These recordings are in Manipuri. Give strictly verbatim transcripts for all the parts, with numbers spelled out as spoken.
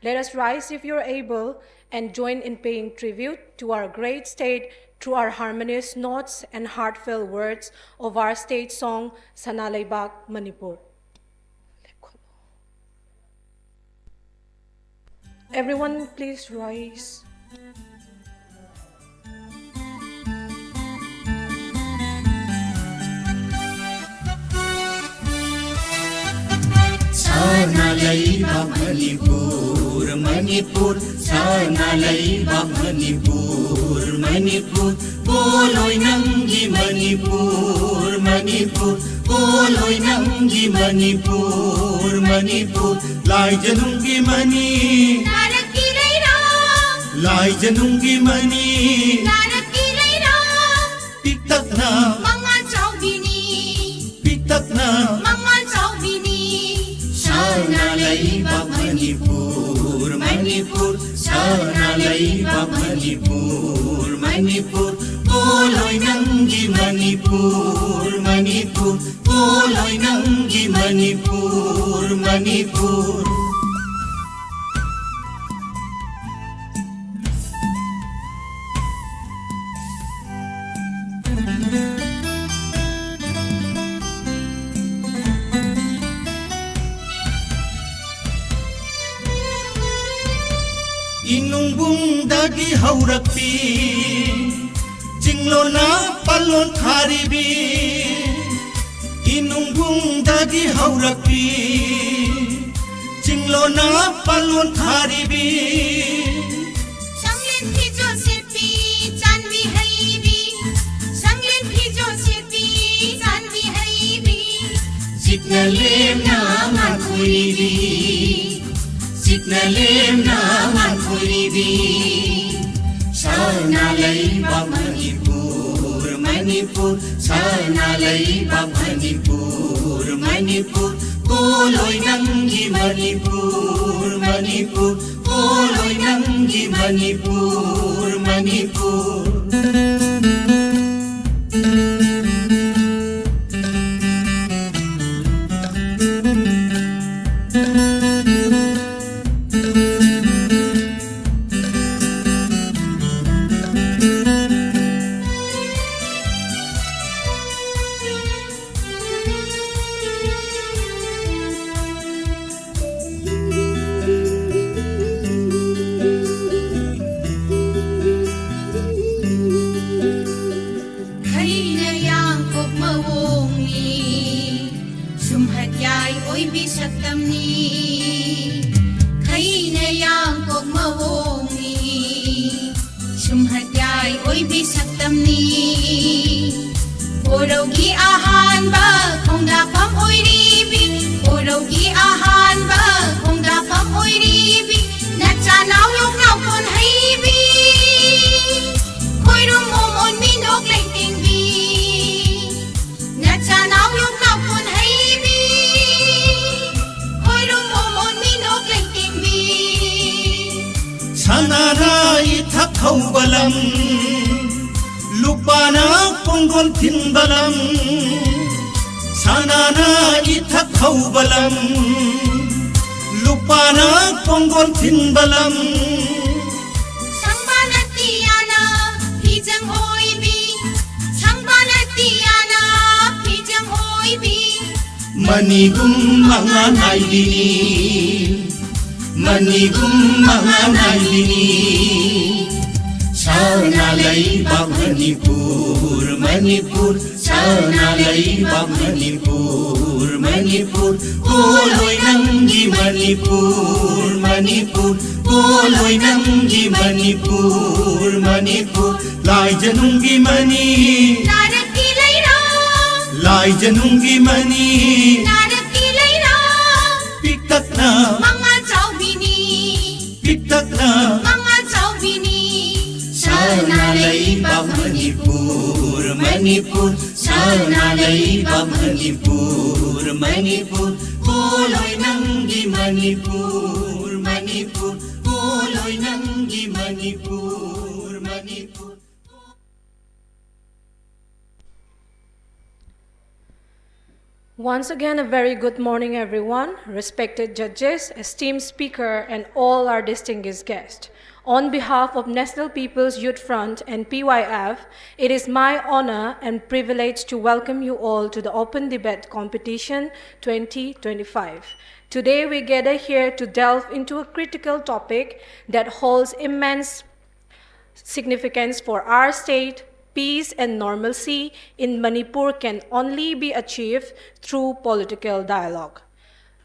Let us rise, if you're able, and join in paying tribute to our great state through our harmonious notes and heartfelt words of our state song, Sana Leibak Manipur. Everyone, please rise. Sana Leibak Manipur, Manipur, Sana Leibak Manipur, Manipur, ꯄꯣꯂꯣꯏ ꯅꯪꯒꯤ ꯃꯅꯤꯄꯨꯔ, ꯃꯅꯤꯄꯨꯔ, ꯄꯣꯂꯣꯏ ꯅꯪꯒꯤ ꯃꯅꯤꯄꯨꯔ, ꯃꯅꯤꯄꯨꯔ, ꯂꯥꯏꯖꯅꯨꯡꯒꯤ ꯃꯅꯤ, ꯅꯥꯔꯛꯀꯤ ꯂꯩꯔꯥ, ꯂꯥꯏꯖꯅꯨꯡꯒꯤ ꯃꯅꯤ, ꯅꯥꯔꯛꯀꯤ ꯂꯩꯔꯥ, ꯄꯤꯛꯇꯛꯅ ꯃꯉꯥꯜ ꯆꯥꯎꯕꯤꯅꯤ, ꯄꯤꯛꯇꯛꯅ ꯃꯉꯥꯜ ꯆꯥꯎꯕꯤꯅꯤ, ꯁꯅꯥ ꯂꯩꯕꯥꯛ ꯃꯅꯤꯄꯨꯔ, ꯃꯅꯤꯄꯨꯔ, ꯁꯅꯥ ꯂꯩꯕꯥꯛ ꯃꯅꯤꯄꯨꯔ, ꯃꯅꯤꯄꯨꯔ, ꯄꯣꯂꯣꯏ ꯅꯪꯒꯤ ꯃꯅꯤꯄꯨꯔ, ꯃꯅꯤꯄꯨꯔ, ꯄꯣꯂꯣꯏ ꯅꯪꯒꯤ ꯃꯅꯤꯄꯨꯔ, ꯃꯅꯤꯄꯨꯔ꯫ ꯏꯅꯨꯡꯕꯨꯡꯗꯒꯤ ꯍꯧꯔꯛꯄꯤ, ꯆꯤꯡꯂꯣꯟꯅ ꯄꯜꯂꯣꯟ ꯊꯥꯔꯤꯕꯤ, ꯏꯅꯨꯡꯕꯨꯡꯗꯒꯤ ꯍꯧꯔꯛꯄꯤ, ꯆꯤꯡꯂꯣꯟꯅ ꯄꯜꯂꯣꯟ ꯊꯥꯔꯤꯕꯤ꯫ ꯁꯪꯂꯦꯟ ꯐꯤꯖꯣꯜ ꯁꯦꯠꯄꯤ, ꯆꯥꯟꯕꯤ ꯍꯩꯕꯤ, ꯁꯪꯂꯦꯟ ꯐꯤꯖꯣꯜ ꯁꯦꯠꯄꯤ, ꯆꯥꯟꯕꯤ ꯍꯩꯕꯤ, ꯁꯤꯛꯅ ꯂꯦꯝꯅ ꯉꯥꯟꯊꯣꯏꯕꯤ, ꯁꯤꯛꯅ ꯂꯦꯝꯅ ꯉꯥꯟꯊꯣꯏꯕꯤ꯫ ꯁꯅꯥ ꯂꯩꯕꯥꯛ ꯃꯅꯤꯄꯨꯔ, ꯃꯅꯤꯄꯨꯔ, ꯁꯅꯥ ꯂꯩꯕꯥꯛ ꯃꯅꯤꯄꯨꯔ, ꯃꯅꯤꯄꯨꯔ, ꯄꯣꯂꯣꯏ ꯅꯪꯒꯤ ꯃꯅꯤꯄꯨꯔ, ꯃꯅꯤꯄꯨꯔ, ꯄꯣꯂꯣꯏ ꯅꯪꯒꯤ ꯃꯅꯤꯄꯨꯔ, ꯃꯅꯤꯄꯨꯔ꯫ ꯑꯣꯏꯕꯤ ꯁꯛꯇꯝꯅꯤ꯫ ꯈꯩꯅ ꯌꯥꯡꯀꯣꯛ ꯃꯑꯣꯡꯅꯤ꯫ ꯁꯨꯝꯍꯠ ꯌꯥꯏ ꯑꯣꯏꯕꯤ ꯁꯛꯇꯝꯅꯤ꯫ ꯀꯣꯔꯧꯒꯤ ꯑꯍꯥꯟꯕ ꯈꯣꯡꯗꯥꯐꯝ ꯑꯣꯏꯔꯤꯕꯤ꯫ ꯀꯣꯔꯧꯒꯤ ꯑꯍꯥꯟꯕ ꯈꯣꯡꯗꯥꯐꯝ ꯑꯣꯏꯔꯤꯕꯤ꯫ ꯅꯆꯥꯅꯥꯎ ꯌꯣꯛꯅꯥꯎ ꯀꯣꯟ ꯍꯩꯕꯤ꯫ ꯈꯣꯏꯔꯨꯝ ꯃꯣꯃꯣꯟ ꯃꯤꯅꯣꯛ ꯂꯩꯇꯦꯡꯕꯤ꯫ ꯅꯆꯥꯅꯥꯎ ꯌꯣꯛꯅꯥꯎ ꯀꯣꯟ ꯍꯩꯕꯤ꯫ ꯈꯣꯏꯔꯨꯝ ꯃꯣꯃꯣꯟ ꯃꯤꯅꯣꯛ ꯂꯩꯇꯦꯡꯕꯤ꯫ ꯁꯅꯥꯅ ꯏꯊꯛ ꯍꯧꯕ ꯂꯝ꯫ ꯂꯨꯄꯥꯅ ꯀꯣꯡꯒꯣꯟ ꯊꯤꯟꯕ ꯂꯝ꯫ ꯁꯅꯥꯅ ꯏꯊꯛ ꯍꯧꯕ ꯂꯝ꯫ ꯂꯨꯄꯥꯅ ꯀꯣꯡꯒꯣꯟ ꯊꯤꯟꯕ ꯂꯝ꯫ ꯁꯪꯕꯥꯅ ꯇꯤꯌꯥꯅ ꯐꯤꯖꯪ ꯑꯣꯏꯕꯤ꯫ ꯁꯪꯕꯥꯅ ꯇꯤꯌꯥꯅ ꯐꯤꯖꯪ ꯑꯣꯏꯕꯤ꯫ ꯃꯅꯤꯒꯨꯝ ꯃꯉꯥ ꯅꯥꯏꯕꯤꯅꯤ꯫ ꯃꯅꯤꯒꯨꯝ ꯃꯉꯥ ꯅꯥꯏꯕꯤꯅꯤ꯫ ꯁꯅꯥ ꯂꯩꯕꯥꯛ ꯃꯅꯤꯄꯨꯔ, ꯃꯅꯤꯄꯨꯔ꯫ ꯁꯅꯥ ꯂꯩꯕꯥꯛ ꯃꯅꯤꯄꯨꯔ, ꯃꯅꯤꯄꯨꯔ꯫ ꯄꯣꯂꯣꯏ ꯅꯪꯒꯤ ꯃꯅꯤꯄꯨꯔ, ꯃꯅꯤꯄꯨꯔ꯫ ꯄꯣꯂꯣꯏ ꯅꯪꯒꯤ ꯃꯅꯤꯄꯨꯔ, ꯃꯅꯤꯄꯨꯔ꯫ ꯂꯥꯏꯖꯅꯨꯡꯒꯤ ꯃꯅꯤ꯫ ꯅꯥꯔꯛꯀꯤ ꯂꯩꯔꯥ꯫ ꯂꯥꯏꯖꯅꯨꯡꯒꯤ ꯃꯅꯤ꯫ ꯅꯥꯔꯛꯀꯤ ꯂꯩꯔꯥ꯫ ꯄꯤꯛꯇꯛꯅ꯫ ꯃꯉꯥ ꯆꯥꯎꯕꯤꯅꯤ꯫ ꯄꯤꯛꯇꯛꯅ꯫ ꯃꯉꯥ ꯆꯥꯎꯕꯤꯅꯤ꯫ ꯁꯅꯥ ꯂꯩꯕꯥꯛ ꯃꯅꯤꯄꯨꯔ, ꯃꯅꯤꯄꯨꯔ꯫ ꯁꯅꯥ ꯂꯩꯕꯥꯛ ꯃꯅꯤꯄꯨꯔ, ꯃꯅꯤꯄꯨꯔ꯫ ꯄꯣꯂꯣꯏ ꯅꯪꯒꯤ ꯃꯅꯤꯄꯨꯔ, ꯃꯅꯤꯄꯨꯔ꯫ ꯄꯣꯂꯣꯏ ꯅꯪꯒꯤ Manipur, Manipur. Once again, a very good morning, everyone, respected judges, esteemed speaker, and all our distinguished guests. On behalf of National People's Youth Front and P Y F, it is my honor and privilege to welcome you all to the Open Debate Competition twenty twenty-five. Today, we gather here to delve into a critical topic that holds immense significance for our state. Peace and normalcy in Manipur can only be achieved through political dialogue.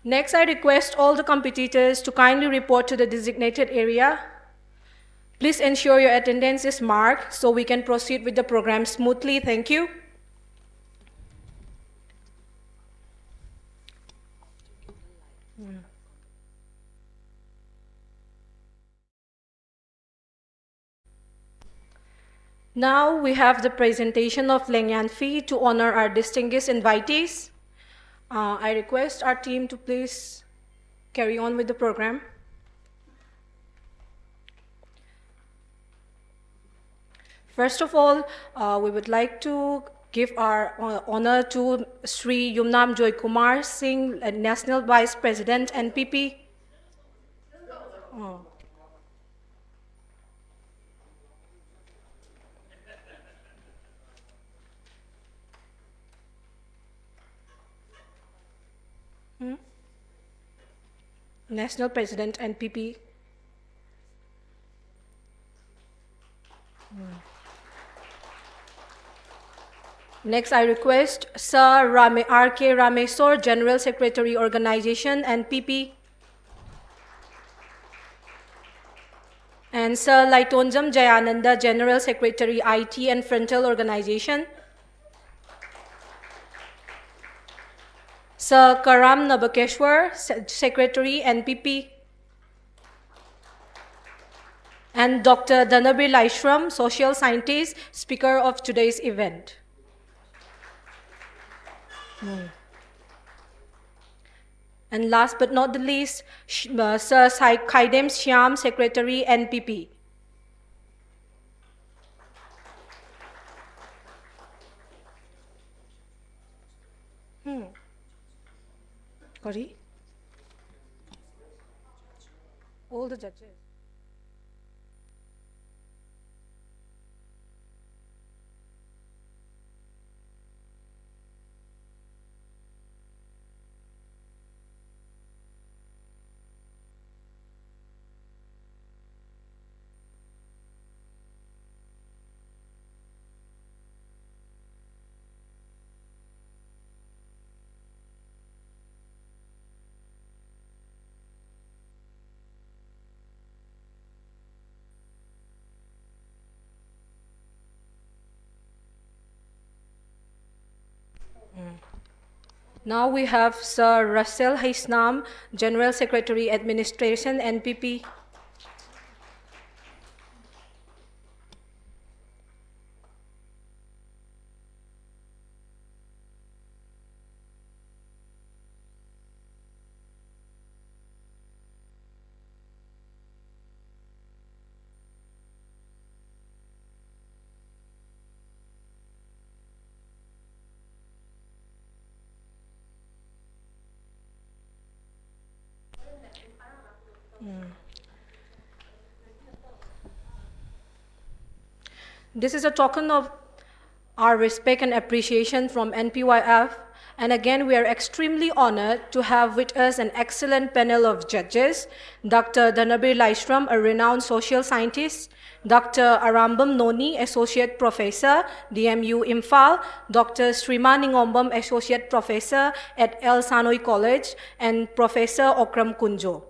Next, I request all the competitors to kindly report to the designated area. Please ensure your attendance is marked so we can proceed with the program smoothly. Thank you. Now we have the presentation of Lengyan Fee to honor our distinguished invitees. Uh, I request our team to please carry on with the program. First of all, uh, we would like to give our uh, honor to Sri Yumnam Joy Kumar Singh, uh, National Vice President, N P P. Oh. Hmm? National President, N P P. Hmm. Next, I request Sir Rame-, R K Rameswar, General Secretary, Organization, N P P. And Sir Laitonjam Jayananda, General Secretary, I T and Frontal Organization. Sir Karam Nabakeshwar, Se-, Secretary, N P P. And Doctor Dhanabir Laishram, Social Scientist, speaker of today's event. Hmm. And last but not the least, Sh-, uh, Sir Sai-, Khaidem Shyam, Secretary, N P P. Hmm. Kari? All the judges. Now we have Sir Russell Heisnam, General Secretary, Administration, N P P. This is a token of our respect and appreciation from N P Y F. And again, we are extremely honored to have with us an excellent panel of judges, Doctor Dhanabir Laishram, a renowned social scientist, Doctor Arambam Noni, Associate Professor, D M U Imphal, Doctor Srima Ningombam, Associate Professor at L Sanoi College, and Professor Okram Kunjo.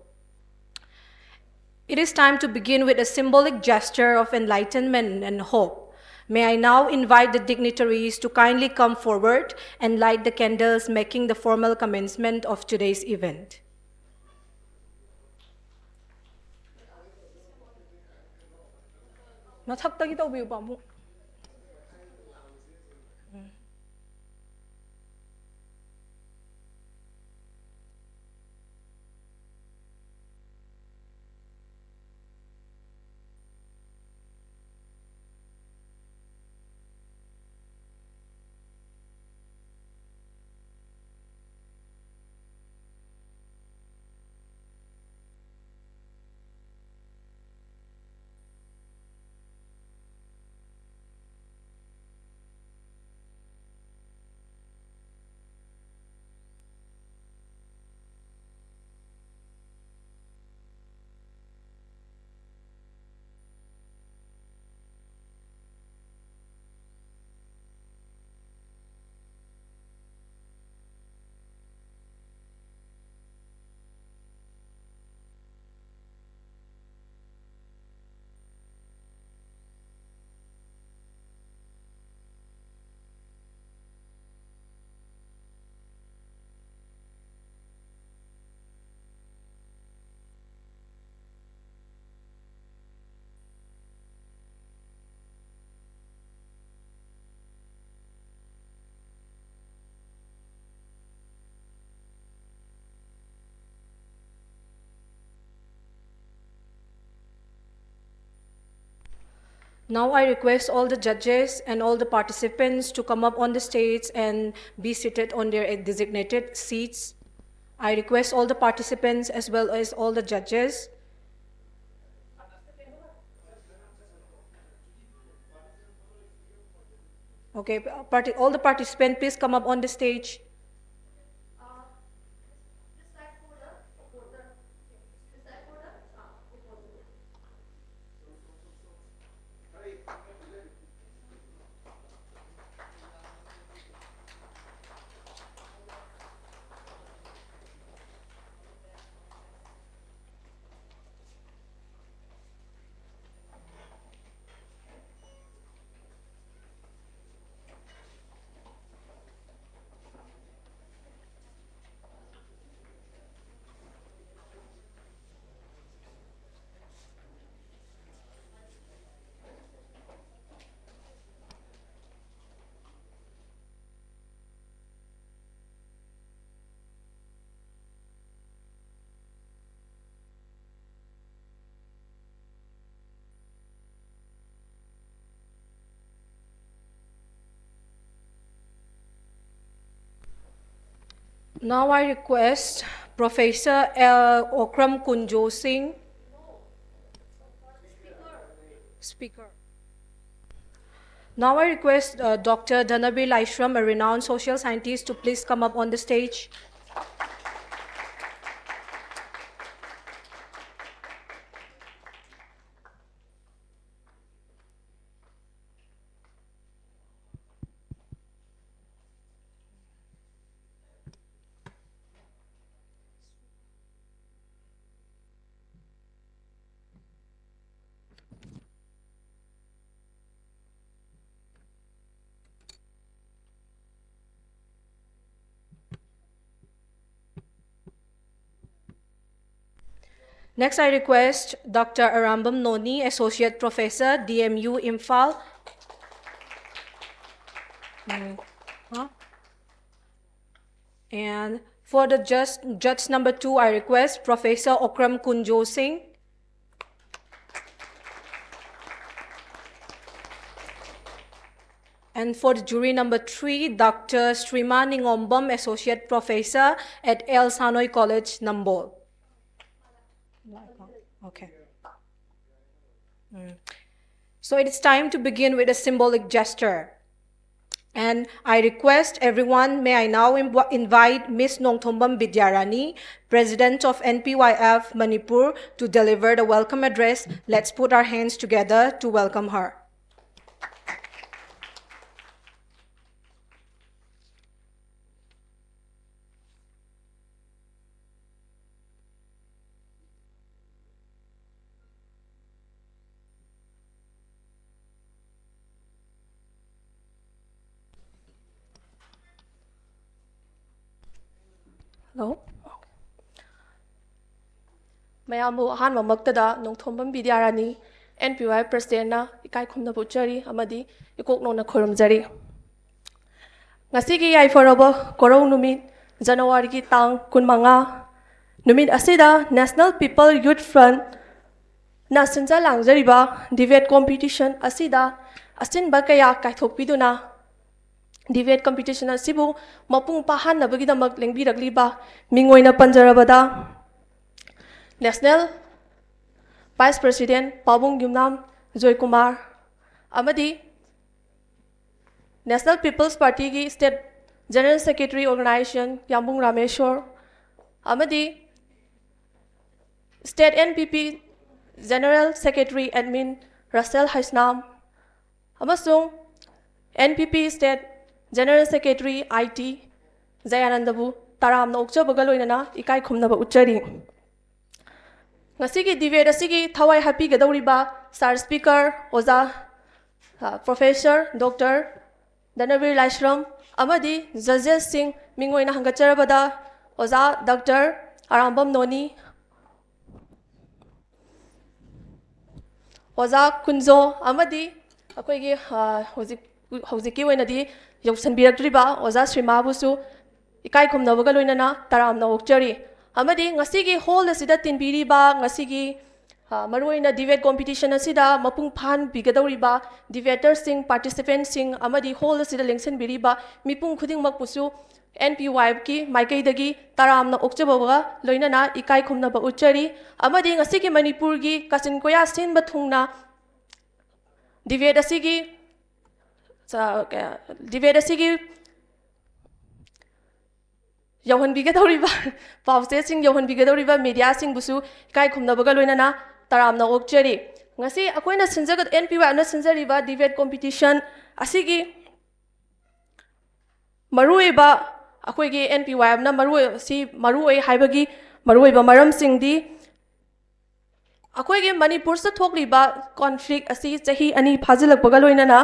It is time to begin with a symbolic gesture of enlightenment and hope. May I now invite the dignitaries to kindly come forward and light the candles, making the formal commencement of today's event. ꯃꯊꯛꯇꯒꯤ ꯇꯧꯕꯤꯌꯨ, ꯄꯥꯕꯨꯡ꯫ Now I request all the judges and all the participants to come up on the stage and be seated on their designated seats. I request all the participants as well as all the judges. Okay, parti-, all the participants, please come up on the stage. Now I request Professor L. Okram Kunjo Singh. Speaker. Now I request, uh, Doctor Dhanabir Laishram, a renowned social scientist, to please come up on the stage. Next, I request Doctor Arambam Noni, Associate Professor, D M U, Imphal. Mm. Huh? And for the judge, judge number two, I request Professor Okram Kunjo Singh. And for the jury number three, Doctor Srima Ningombam, Associate Professor at L Sanoi College, Nambol. Okay. Mm. So it's time to begin with a symbolic gesture. And I request everyone, may I now inv- invite Miss Nongthombam Bidyarani, President of N P Y F Manipur, to deliver the welcome address. Let's put our hands together to welcome her. Hello. ꯃꯌꯥꯝꯕꯨ ꯑꯍꯥꯟꯕꯃꯛꯇꯗ ꯅꯣꯡꯊꯣꯝꯕꯝ ꯕꯤꯗ꯭ꯌꯥꯔꯥꯅꯤ, N P Y Presidentꯅ ꯏꯀꯥꯏ ꯈꯨꯝꯅꯕ ꯎꯠꯆꯔꯤ ꯑꯃꯗꯤ ꯏꯀꯣꯛ ꯅꯧꯅ ꯈꯨꯔꯨꯝꯖꯔꯤ꯫ ꯉꯁꯤꯒꯤ ꯌꯥꯏꯐꯔꯕ ꯀꯣꯔꯧ ꯅꯨꯃꯤꯠ, ꯖꯅꯋꯥꯔꯤꯒꯤ ꯇꯥꯡ ꯀꯨꯟꯃꯉꯥ, ꯅꯨꯃꯤꯠ ꯑꯁꯤꯗ National People Youth Frontꯅ ꯁꯤꯟꯖ ꯂꯥꯡꯖꯔꯤꯕ debate competition ꯑꯁꯤꯗ ꯑꯁꯤꯟꯕ ꯀꯌꯥ ꯀꯥꯏꯊꯣꯛꯄꯤꯗꯨꯅ, debate competition ꯑꯁꯤꯕꯨ ꯃꯄꯨꯡ ꯐꯥꯍꯟꯅꯕꯒꯤꯗꯃꯛ ꯂꯦꯡꯕꯤꯔꯛꯂꯤꯕ ꯃꯤꯡ ꯑꯣꯏꯅ ꯄꯟꯖꯔꯕꯗ, National Vice President ꯄꯥꯕꯨꯡ ꯌꯨꯝꯅꯥꯝ ꯖꯣꯏꯀꯨꯃꯥꯔ ꯑꯃꯗꯤ National People's Partyꯒꯤ State General Secretary Organization ꯌꯥꯝꯕꯨꯡ Rameshwor ꯑꯃꯗꯤ State N P P General Secretary Admin ꯔꯁꯦꯜ Heisnam ꯑꯃꯁꯨꯡ N P P State General Secretary I T ꯖꯌꯥꯅꯟꯗꯕꯨ ꯇꯔꯥꯝꯅ ꯑꯣꯛꯆꯕꯒ ꯂꯣꯏꯅꯅ ꯏꯀꯥꯏ ꯈꯨꯝꯅꯕ ꯎꯠꯆꯔꯤ꯫ ꯉꯁꯤꯒꯤ debate ꯑꯁꯤꯒꯤ ꯊꯋꯥꯏ ꯍꯥꯞꯄꯤꯒꯗꯧꯔꯤꯕ Sir Speaker ꯑꯣꯖꯥ, ꯑ, Professor Doctor ꯙꯅꯕꯤꯔ ꯂꯥꯏꯁ꯭ꯔꯝ ꯑꯃꯗꯤ judgesꯁꯤꯡ ꯃꯤꯡ ꯑꯣꯏꯅ ꯍꯪꯒꯠꯆꯔꯕꯗ ꯑꯣꯖꯥ Doctor ꯑꯔꯥꯝꯕꯝ ꯅꯣꯅꯤ, ꯑꯣꯖꯥ ꯀꯨꯟꯖꯣ ꯑꯃꯗꯤ ꯑꯩꯈꯣꯏꯒꯤ, ꯑ, ꯍꯧꯖꯤꯛ, ꯍꯧꯖꯤꯛꯀꯤ ꯑꯣꯏꯅꯗꯤ ꯌꯧꯁꯤꯟꯕꯤꯔꯛꯇ꯭ꯔꯤꯕ ꯑꯣꯖꯥ ꯁ꯭ꯔꯤꯃꯥꯕꯨꯁꯨ ꯏꯀꯥꯏ ꯈꯨꯝꯅꯕꯒ ꯂꯣꯏꯅꯅ ꯇꯔꯥꯝꯅ ꯑꯣꯛꯆꯔꯤ꯫ ꯑꯃꯗꯤ ꯉꯁꯤꯒꯤ hall ꯑꯁꯤꯗ ꯇꯤꯟꯕꯤꯔꯤꯕ ꯉꯁꯤꯒꯤ ꯑ, ꯃꯔꯨꯑꯣꯏꯅ ꯗꯤꯕꯦꯠ ꯀꯣꯝꯄꯤꯇꯤꯁꯟ ꯑꯁꯤꯗ ꯃꯄꯨꯡ ꯐꯥꯍꯟꯕꯤꯒꯗꯧꯔꯤꯕ ꯗꯤꯕꯦꯇꯔꯁꯤꯡ, ꯄꯥꯔꯇꯤꯁꯤꯄꯦꯟꯁꯤꯡ ꯑꯃꯗꯤ ꯍꯣꯜ ꯑꯁꯤꯗ ꯂꯦꯡꯁꯤꯟꯕꯤꯔꯤꯕ ꯃꯤꯄꯨꯝ ꯈꯨꯗꯤꯡꯃꯛꯄꯨꯁꯨ ꯑꯦꯟ ꯄꯤ ꯋꯥꯏ ꯑꯦꯐꯀꯤ ꯃꯥꯏꯀꯩꯗꯒꯤ ꯇꯔꯥꯝꯅ ꯑꯣꯛꯆꯕꯒ ꯂꯣꯏꯅꯅ ꯏꯀꯥꯏ ꯈꯨꯝꯅꯕ ꯎꯠꯆꯔꯤ꯫ ꯑꯃꯗꯤ ꯉꯁꯤꯒꯤ ꯃꯅꯤꯄꯨꯔꯒꯤ ꯀꯥꯆꯤꯟ ꯀꯣꯌꯥ ꯁꯤꯟꯕ ꯊꯨꯡꯅ ꯗꯤꯕꯦꯠ ꯑꯁꯤꯒꯤ ꯆ-, ꯀ-, ꯗꯤꯕꯦꯠ ꯑꯁꯤꯒꯤ ꯌꯧꯍꯟꯕꯤꯒꯗꯧꯔꯤꯕ ꯄꯥꯎꯆꯦꯁꯤꯡ ꯌꯧꯍꯟꯕꯤꯒꯗꯧꯔꯤꯕ ꯃꯦꯗꯤꯌꯥꯁꯤꯡꯕꯨꯁꯨ ꯏꯀꯥꯏ ꯈꯨꯝꯅꯕꯒ ꯂꯣꯏꯅꯅ ꯇꯔꯥꯝꯅ ꯑꯣꯛꯆꯔꯤ꯫ ꯉꯁꯤ ꯑꯩꯈꯣꯏꯅ ꯁꯤꯟꯖꯒ-, ꯑꯦꯟ ꯄꯤ ꯋꯥꯏ ꯑꯦꯐꯅ ꯁꯤꯟꯖꯔꯤꯕ ꯗꯤꯕꯦꯠ ꯀꯣꯝꯄꯤꯇꯤꯁꯟ ꯑꯁꯤꯒꯤ ꯃꯔꯨꯑꯣꯏꯕ, ꯑꯩꯈꯣꯏꯒꯤ ꯑꯦꯟ ꯄꯤ ꯋꯥꯏ ꯑꯦꯐꯅ ꯃꯔꯨꯑꯣꯏ-, ꯁꯤ ꯃꯔꯨꯑꯣꯏ ꯍꯥꯏꯕꯒꯤ ꯃꯔꯨꯑꯣꯏꯕ ꯃꯔꯝꯁꯤꯡꯗꯤ, ꯑꯩꯈꯣꯏꯒꯤ ꯃꯅꯤꯄꯨꯔꯁꯤꯗ ꯊꯣꯛꯂꯤꯕ ꯀꯣꯟꯐ꯭ꯂꯤꯛ ꯑꯁꯤ ꯆꯍꯤ ꯑꯅꯤ ꯐꯥꯖꯤꯜꯂꯛꯄꯒ ꯂꯣꯏꯅꯅ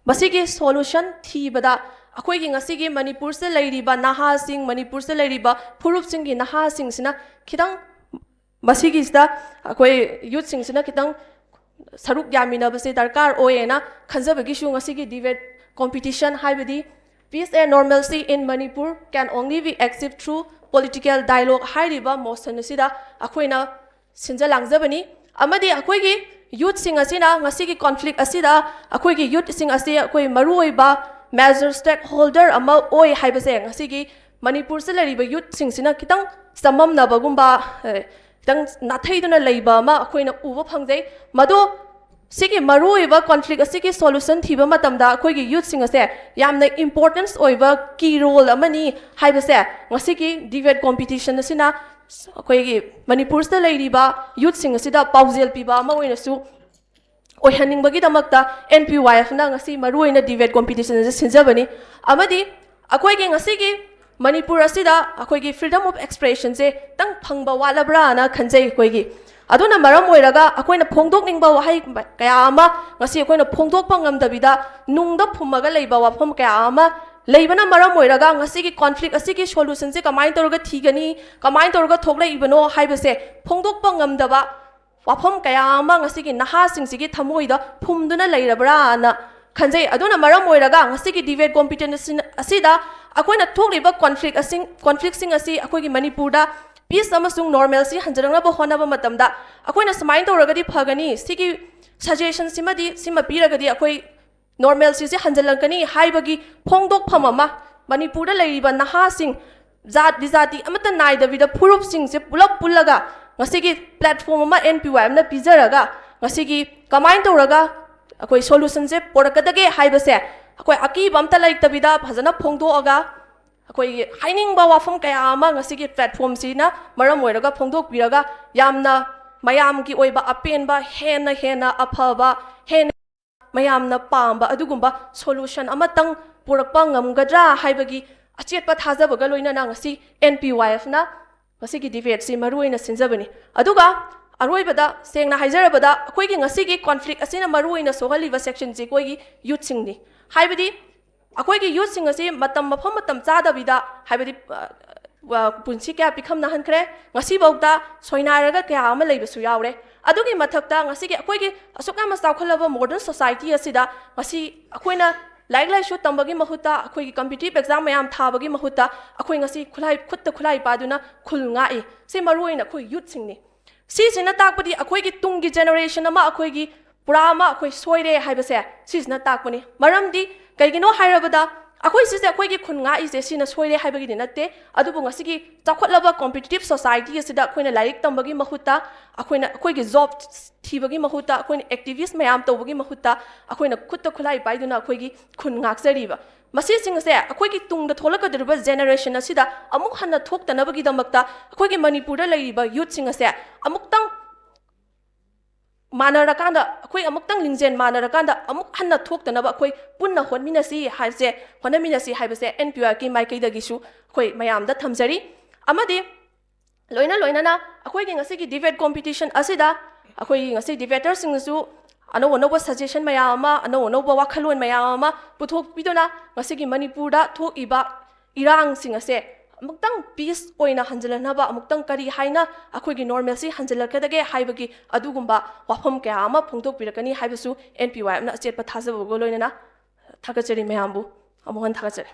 ꯃꯁꯤꯒꯤ ꯁꯣꯂꯨꯁꯟ ꯊꯤꯕꯗ ꯑꯩꯈꯣꯏꯒꯤ ꯉꯁꯤꯒꯤ ꯃꯅꯤꯄꯨꯔꯁꯤꯗ ꯂꯩꯔꯤꯕ ꯅꯍꯥꯁꯤꯡ, ꯃꯅꯤꯄꯨꯔꯁꯤꯗ ꯂꯩꯔꯤꯕ ꯐꯨꯔꯨꯞꯁꯤꯡꯒꯤ ꯅꯍꯥꯁꯤꯡꯁꯤꯅ ꯈꯤꯇꯪ ꯃꯁꯤꯒꯤꯁꯤꯗ ꯑꯩꯈꯣꯏ ꯌꯨꯠꯁꯤꯡꯁꯤꯅ ꯈꯤꯇꯪ ꯁꯔꯨꯛ ꯌꯥꯃꯤꯟꯅꯕꯁꯦ ꯗꯔꯀꯥꯔ ꯑꯣꯏꯌꯦꯅ ꯈꯟꯖꯕꯒꯤꯁꯨ ꯉꯁꯤꯒꯤ ꯗꯤꯕꯦꯠ ꯀꯣꯝꯄꯤꯇꯤꯁꯟ ꯍꯥꯏꯕꯗꯤ Peace and normalcy in Manipur can only be achieved through political dialogue ꯍꯥꯏꯔꯤꯕ ꯃꯣꯁꯟ ꯑꯁꯤꯗ ꯑꯩꯈꯣꯏꯅ ꯁꯤꯟꯖ ꯂꯥꯡꯖꯕꯅꯤ꯫ ꯑꯃꯗꯤ ꯑꯩꯈꯣꯏꯒꯤ ꯌꯨꯠꯁꯤꯡ ꯑꯁꯤꯅ ꯉꯁꯤꯒꯤ ꯀꯣꯟꯐ꯭ꯂꯤꯛ ꯑꯁꯤꯗ ꯑꯩꯈꯣꯏꯒꯤ ꯌꯨꯠꯁꯤꯡ ꯑꯁꯤ ꯑꯩꯈꯣꯏ ꯃꯔꯨꯑꯣꯏꯕ ꯃꯦꯖꯔ ꯁ꯭ꯇꯦꯛ ꯍꯣꯜꯗꯔ ꯑꯃ ꯑꯣꯏ ꯍꯥꯏꯕꯁꯦ ꯉꯁꯤꯒꯤ ꯃꯅꯤꯄꯨꯔꯁꯤꯗ ꯂꯩꯔꯤꯕ ꯌꯨꯠꯁꯤꯡꯁꯤꯅ ꯈꯤꯇꯪ ꯆꯃꯝꯅꯕꯒꯨꯝꯕ, ꯑꯦ, ꯈꯤꯇꯪ ꯅꯥꯊꯩꯗꯨꯅ ꯂꯩꯕ ꯑꯃ ꯑꯩꯈꯣꯏꯅ ꯎꯕ ꯐꯪꯖꯩ꯫ ꯃꯗꯣ ꯁꯤꯒꯤ ꯃꯔꯨꯑꯣꯏꯕ ꯀꯣꯟꯐ꯭ꯂꯤꯛ ꯑꯁꯤꯒꯤ ꯁꯣꯂꯨꯁꯟ ꯊꯤꯕ ꯃꯇꯝꯗ ꯑꯩꯈꯣꯏꯒꯤ ꯌꯨꯠꯁꯤꯡ ꯑꯁꯦ ꯌꯥꯝꯅ ꯏꯝꯄꯣꯔꯇꯦꯟꯁ ꯑꯣꯏꯕ ꯀꯤ ꯔꯣꯜ ꯑꯃꯅꯤ ꯍꯥꯏꯕꯁꯦ ꯉꯁꯤꯒꯤ ꯗꯤꯕꯦꯠ ꯀꯣꯝꯄꯤꯇꯤꯁꯟ ꯑꯁꯤꯅ ꯑꯩꯈꯣꯏꯒꯤ ꯃꯅꯤꯄꯨꯔꯁꯤꯗ ꯂꯩꯔꯤꯕ ꯌꯨꯠꯁꯤꯡ ꯑꯁꯤꯗ ꯄꯥꯎꯖꯦꯜ ꯄꯤꯕ ꯑꯃ ꯑꯣꯏꯅꯁꯨ ꯑꯣꯏꯍꯟꯅꯤꯡꯕꯒꯤꯗꯃꯛꯇ ꯑꯦꯟ ꯄꯤ ꯋꯥꯏ ꯑꯦꯐꯅ ꯉꯁꯤ ꯃꯔꯨꯑꯣꯏꯅ ꯗꯤꯕꯦꯠ ꯀꯣꯝꯄꯤꯇꯤꯁꯟ ꯑꯁꯤ ꯁꯤꯟꯖꯕꯅꯤ꯫ ꯑꯃꯗꯤ ꯑꯩꯈꯣꯏꯒꯤ ꯉꯁꯤꯒꯤ ꯃꯅꯤꯄꯨꯔ ꯑꯁꯤꯗ ꯑꯩꯈꯣꯏꯒꯤ freedom of expressionꯁꯦ ꯈꯤꯇꯪ ꯐꯪꯕ ꯋꯥꯠꯂꯕ꯭ꯔꯥꯅ ꯈꯟꯖꯩ ꯑꯩꯈꯣꯏꯒꯤ꯫ ꯑꯗꯨꯅ ꯃꯔꯝ ꯑꯣꯏꯔꯒ ꯑꯩꯈꯣꯏꯅ ꯐꯣꯡꯗꯣꯛꯅꯤꯡꯕ ꯋꯥꯍꯩ ꯀꯌꯥ ꯑꯃ ꯉꯁꯤ ꯑꯩꯈꯣꯏꯅ ꯐꯣꯡꯗꯣꯛꯄ ꯉꯝꯗꯕꯤꯗ ꯅꯨꯡꯗ ꯐꯨꯝꯃꯒ ꯂꯩꯕ ꯋꯥꯐꯝ ꯀꯌꯥ ꯑꯃ ꯂꯩꯕꯅ ꯃꯔꯝ ꯑꯣꯏꯔꯒ ꯉꯁꯤꯒꯤ ꯀꯣꯟꯐ꯭ꯂꯤꯛ ꯑꯁꯤꯒꯤ ꯁꯣꯂꯨꯁꯟꯁꯦ ꯀꯃꯥꯏꯅ ꯇꯧꯔꯒ ꯊꯤꯒꯅꯤ, ꯀꯃꯥꯏꯅ ꯇꯧꯔꯒ ꯊꯣꯛꯂꯛꯏꯕꯅꯣ ꯍꯥꯏꯕꯁꯦ ꯐꯣꯡꯗꯣꯛꯄ ꯉꯝꯗꯕ ꯋꯥꯐꯝ ꯀꯌꯥ ꯑꯃ ꯉꯁꯤꯒꯤ ꯅꯍꯥꯁꯤꯡꯁꯤꯒꯤ ꯊꯃꯣꯏꯗ ꯐꯨꯝꯗꯨꯅ ꯂꯩꯔꯕ꯭ꯔꯥꯅ ꯈꯟꯖꯩ꯫ ꯑꯗꯨꯅ ꯃꯔꯝ ꯑꯣꯏꯔꯒ ꯉꯁꯤꯒꯤ ꯗꯤꯕꯦꯠ ꯀꯣꯝꯄꯤꯇꯤꯁꯟ ꯑꯁꯤꯗ ꯑꯩꯈꯣꯏꯅ ꯊꯣꯛꯂꯤꯕ ꯀꯣꯟꯐ꯭ꯂꯤꯛ ꯑꯁꯤꯡ, ꯀꯣꯟꯐ꯭ꯂꯤꯛꯁꯤꯡ ꯑꯁꯤ ꯑꯩꯈꯣꯏꯒꯤ ꯃꯅꯤꯄꯨꯔꯗ peace ꯑꯃꯁꯨꯡ normalcy ꯍꯟꯖꯤꯜꯂꯛꯅꯕ ꯍꯣꯠꯅꯕ ꯃꯇꯝꯗ ꯑꯩꯈꯣꯏꯅ ꯁꯨꯃꯥꯏꯅ ꯇꯧꯔꯒꯗꯤ ꯐꯒꯅꯤ, ꯁꯤꯒꯤ suggestion ꯁꯤꯃꯗꯤ ꯁꯤꯃ ꯄꯤꯔꯒꯗꯤ ꯑꯩꯈꯣꯏ normalcy ꯁꯦ ꯍꯟꯖꯤꯜꯂꯛꯀꯅꯤ ꯍꯥꯏꯕꯒꯤ ꯐꯣꯡꯗꯣꯛꯐꯝ ꯑꯃ ꯃꯅꯤꯄꯨꯔꯗ ꯂꯩꯔꯤꯕ ꯅꯍꯥꯁꯤꯡ, ꯖꯥꯠ ꯕꯤꯖꯥꯇꯤ ꯑꯃꯠꯇ ꯅꯥꯏꯗꯕꯤꯗ ꯐꯨꯔꯨꯞꯁꯤꯡꯁꯦ ꯄꯨꯂꯞ ꯄꯨꯜꯂꯒ ꯉꯁꯤꯒꯤ platform ꯑꯃ N P Y F ꯅ ꯄꯤꯖꯔꯒ ꯉꯁꯤꯒꯤ ꯀꯃꯥꯏꯅ ꯇꯧꯔꯒ ꯑꯩꯈꯣꯏ solution ꯁꯦ ꯄꯨꯔꯛꯀꯗꯒꯦ ꯍꯥꯏꯕꯁꯦ ꯑꯩꯈꯣꯏ ꯑꯀꯤꯕ ꯑꯝꯇ ꯂꯩꯇꯕꯤꯗ ꯐꯖꯅ ꯐꯣꯡꯗꯣꯛꯑꯒ ꯑꯩꯈꯣꯏꯒꯤ ꯍꯥꯏꯅꯤꯡꯕ ꯋꯥꯐꯝ ꯀꯌꯥ ꯑꯃ ꯉꯁꯤꯒꯤ platform ꯁꯤꯅ ꯃꯔꯝ ꯑꯣꯏꯔꯒ ꯐꯣꯡꯗꯣꯛꯄꯤꯔꯒ ꯌꯥꯝꯅ ꯃꯌꯥꯝꯒꯤ ꯑꯣꯏꯕ ꯑꯄꯦꯟꯕ, ꯍꯦꯟꯅ ꯍꯦꯟꯅ ꯑꯐꯕ, ꯍꯦꯟꯅ ꯃꯌꯥꯝꯅ ꯄꯥꯝꯕ ꯑꯗꯨꯒꯨꯝꯕ solution ꯑꯃꯇꯪ ꯄꯨꯔꯛꯄ ꯉꯝꯒꯗ꯭ꯔꯥ ꯍꯥꯏꯕꯒꯤ ꯑꯆꯦꯠꯄ ꯊꯥꯖꯕꯒ ꯂꯣꯏꯅꯅ ꯉꯁꯤ N P Y F ꯅ ꯉꯁꯤꯒꯤ debate ꯁꯤ ꯃꯔꯨ ꯑꯣꯏꯅ ꯁꯤꯟꯖꯕꯅꯤ꯫ ꯑꯗꯨꯒ ꯑꯔꯣꯏꯕꯗ ꯁꯦꯡꯅ ꯍꯥꯏꯖꯔꯕꯗ ꯑꯩꯈꯣꯏꯒꯤ ꯉꯁꯤꯒꯤ conflict ꯑꯁꯤꯅ ꯃꯔꯨ ꯑꯣꯏꯅ ꯁꯣꯛꯍꯜꯂꯤꯕ section ꯁꯤ ꯑꯩꯈꯣꯏꯒꯤ youth ꯁꯤꯡꯅꯤ꯫ ꯍꯥꯏꯕꯗꯤ ꯑꯩꯈꯣꯏꯒꯤ youth ꯁꯤꯡ ꯑꯁꯤ ꯃꯇꯝ ꯃꯐꯝ ꯃꯇꯝ ꯆꯥꯗꯕꯤꯗ, ꯍꯥꯏꯕꯗꯤ, ꯑ, ꯑ, ꯄꯨꯟꯁꯤ ꯀꯌꯥ ꯄꯤꯈꯝꯅꯍꯟꯈ꯭ꯔꯦ, ꯉꯁꯤꯐꯥꯎꯗ ꯁꯣꯏꯅꯥꯏꯔꯒ ꯀꯌꯥ ꯑꯃ ꯂꯩꯕꯁꯨ ꯌꯥꯎꯔꯦ꯫ ꯑꯗꯨꯒꯤ ꯃꯊꯛꯇ ꯉꯁꯤꯒꯤ ꯑꯩꯈꯣꯏꯒꯤ ꯑꯁꯨꯛ ꯌꯥꯝꯅ ꯆꯥꯎꯈꯠꯂꯕ modern society ꯑꯁꯤꯗ ꯉꯁꯤ ꯑꯩꯈꯣꯏꯅ ꯂꯥꯏꯔꯤꯛ ꯂꯥꯏꯁꯨ ꯇꯝꯕꯒꯤ ꯃꯍꯨꯠꯇ, ꯑꯩꯈꯣꯏꯒꯤ competitive exam ꯃꯌꯥꯝ ꯊꯥꯕꯒꯤ ꯃꯍꯨꯠꯇ ꯑꯩꯈꯣꯏ ꯉꯁꯤ ꯈꯨꯠꯂꯥꯏ, ꯈꯨꯠꯇ ꯈꯨꯠꯂꯥꯏ ꯄꯥꯏꯗꯨꯅ ꯈꯨꯜ ꯉꯥꯛꯏ꯫ ꯁꯤ ꯃꯔꯨ ꯑꯣꯏꯅ ꯑꯩꯈꯣꯏ youth ꯁꯤꯡꯅꯤ꯫ ꯁꯤꯁꯤꯅ ꯇꯥꯛꯄꯗꯤ ꯑꯩꯈꯣꯏꯒꯤ ꯇꯨꯡꯒꯤ generation ꯑꯃ ꯑꯩꯈꯣꯏꯒꯤ ꯄꯨꯔꯥ ꯑꯃ ꯑꯩꯈꯣꯏ ꯁꯣꯏꯔꯦ ꯍꯥꯏꯕꯁꯦ ꯁꯤꯁꯤꯅ ꯇꯥꯛꯄꯅꯤ꯫ ꯃꯔꯝꯗꯤ ꯀꯩꯒꯤꯅꯣ ꯍꯥꯏꯔꯕꯗ ꯑꯩꯈꯣꯏ ꯁꯤꯁꯦ ꯑꯩꯈꯣꯏꯒꯤ ꯈꯨꯟ ꯉꯥꯛꯏꯁꯦ ꯁꯤꯅ ꯁꯣꯏꯔꯦ ꯍꯥꯏꯕꯒꯤꯗꯤ ꯅꯠꯇꯦ, ꯑꯗꯨꯕꯨ ꯉꯁꯤꯒꯤ ꯆꯥꯎꯈꯠꯂꯕ competitive society ꯑꯁꯤꯗ ꯑꯩꯈꯣꯏꯅ ꯂꯥꯏꯔꯤꯛ ꯇꯝꯕꯒꯤ ꯃꯍꯨꯠꯇ, ꯑꯩꯈꯣꯏꯅ ꯑꯩꯈꯣꯏꯒꯤ job ꯊꯤꯕꯒꯤ ꯃꯍꯨꯠꯇ, ꯑꯩꯈꯣꯏꯅ activist ꯃꯌꯥꯝ ꯇꯧꯕꯒꯤ ꯃꯍꯨꯠꯇ ꯑꯩꯈꯣꯏꯅ ꯈꯨꯠꯇ ꯈꯨꯠꯂꯥꯏ ꯄꯥꯏꯗꯨꯅ ꯑꯩꯈꯣꯏꯒꯤ ꯈꯨꯟ ꯉꯥꯛꯆꯔꯤꯕ꯫ ꯃꯁꯤꯁꯤꯡ ꯑꯁꯦ ꯑꯩꯈꯣꯏꯒꯤ ꯇꯨꯡꯗ ꯊꯣꯛꯂꯛꯀꯗꯧꯔꯤꯕ generation ꯑꯁꯤꯗ ꯑꯃꯨꯛ ꯍꯟꯅ ꯊꯣꯛꯇꯅꯕꯒꯤꯗꯃꯛꯇ ꯑꯩꯈꯣꯏꯒꯤ ꯃꯅꯤꯄꯨꯔꯗ ꯂꯩꯔꯤꯕ youth ꯁꯤꯡ ꯑꯁꯦ ꯑꯃꯨꯛꯇꯪ ꯃꯥꯟꯅꯔꯀꯥꯟꯗ, ꯑꯩꯈꯣꯏ ꯑꯃꯨꯛꯇꯪ ꯂꯤꯡꯖꯦꯜ ꯃꯥꯟꯅꯔꯀꯥꯟꯗ ꯑꯃꯨꯛ ꯍꯟꯅ ꯊꯣꯛꯇꯅꯕ ꯑꯩꯈꯣꯏ ꯄꯨꯟꯅ ꯍꯣꯠꯃꯤꯟꯅꯁꯤ ꯍꯥꯏꯕꯁꯦ, ꯍꯣꯠꯅꯃꯤꯟꯅꯁꯤ ꯍꯥꯏꯕꯁꯦ N P Y F ꯀꯤ ꯃꯥꯏꯀꯩꯗꯒꯤꯁꯨ ꯑꯩꯈꯣꯏ ꯃꯌꯥꯝꯗ ꯊꯝꯖꯔꯤ꯫ ꯑꯃꯗꯤ ꯂꯣꯏꯅ ꯂꯣꯏꯅꯅ ꯑꯩꯈꯣꯏꯒꯤ ꯉꯁꯤꯒꯤ debate competition ꯑꯁꯤꯗ ꯑꯩꯈꯣꯏꯒꯤ ꯉꯁꯤ debater ꯁꯤꯡꯅꯁꯨ ꯑꯅꯧ ꯑꯅꯧꯕ suggestion ꯃꯌꯥꯝ ꯑꯃ, ꯑꯅꯧ ꯑꯅꯧꯕ ꯋꯥꯈꯜꯂꯣꯟ ꯃꯌꯥꯝ ꯑꯃ ꯄꯨꯊꯣꯛꯄꯤꯗꯨꯅ ꯉꯁꯤꯒꯤ ꯃꯅꯤꯄꯨꯔꯗ ꯊꯣꯛꯏꯕ ꯏꯔꯥꯡꯁꯤꯡ ꯑꯁꯦ ꯑꯃꯨꯛꯇꯪ peace ꯑꯣꯏꯅ ꯍꯟꯖꯤꯜꯂꯛꯅꯕ, ꯑꯃꯨꯛꯇꯪ ꯀꯔꯤ ꯍꯥꯏꯅ ꯑꯩꯈꯣꯏꯒꯤ normalcy ꯍꯟꯖꯤꯜꯂꯛꯀꯗꯒꯦ ꯍꯥꯏꯕꯒꯤ ꯑꯗꯨꯒꯨꯝꯕ ꯋꯥꯐꯝ ꯀꯌꯥ ꯑꯃ ꯐꯣꯡꯗꯣꯛꯄꯤꯔꯛꯀꯅꯤ ꯍꯥꯏꯕꯁꯨ N P Y F ꯅ ꯑꯆꯦꯠꯄ ꯊꯥꯖꯕꯒ ꯂꯣꯏꯅꯅ ꯊꯥꯒꯠꯆꯔꯤ ꯃꯌꯥꯝꯕꯨ꯫ ꯑꯃꯨꯛ ꯍꯟꯅ ꯊꯥꯒꯠꯆꯔꯤ꯫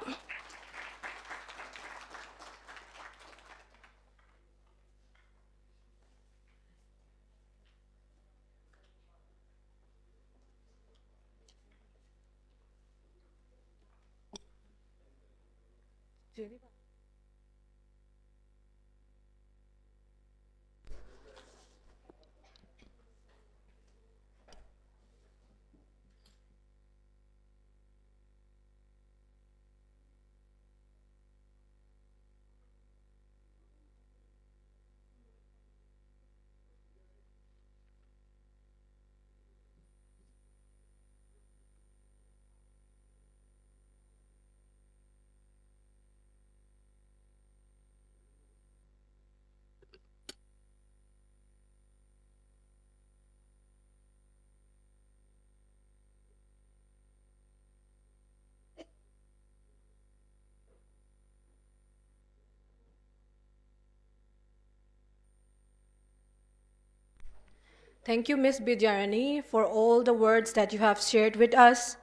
Thank you, Miss Bidyarani, for all the words that you have shared with us.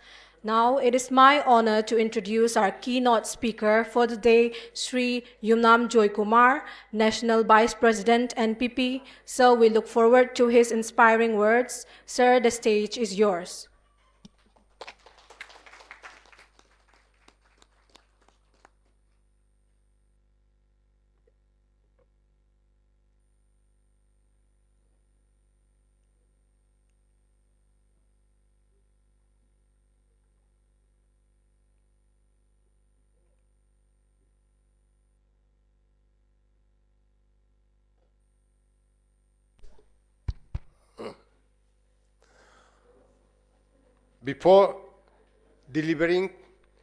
Now, it is my honor to introduce our keynote speaker for the day, Shri Yumnam Joykumar, National Vice President, N P P. Sir, we look forward to his inspiring words. Sir, the stage is yours. Before delivering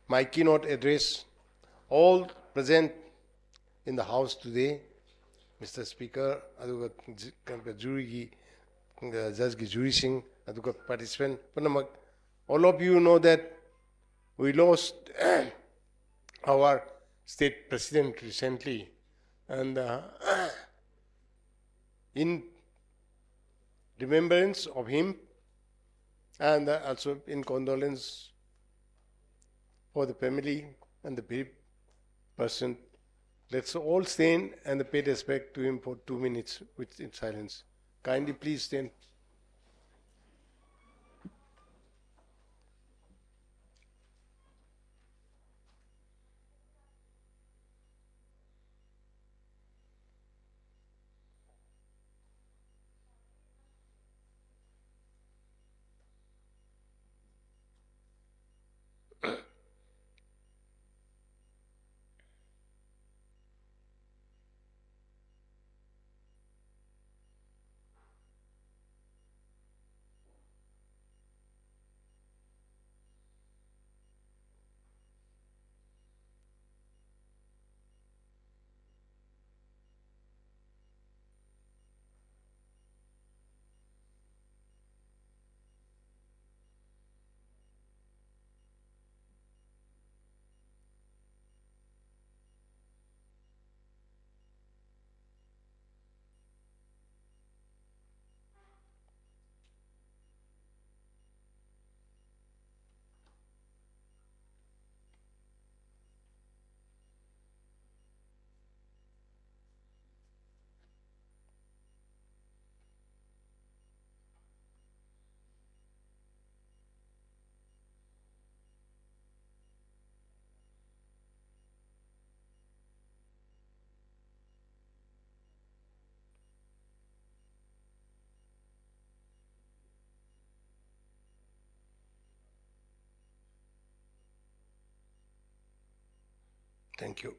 my keynote address, all present in the House today, Mister Speaker, ꯑꯗꯨꯒ ꯖꯨꯔꯤꯒꯤ, ꯖꯖꯀꯤ ꯖꯨꯔꯤꯁꯤꯡ, ꯑꯗꯨꯒ participant ꯄꯨꯝꯅꯃꯛ, all of you know that we lost our state president recently, and uh, in remembrance of him, and uh, also in condolence for the family and the bereaved person, let's all stand and pay respect to him for two minutes with, in silence. Kindly please stand. Thank you.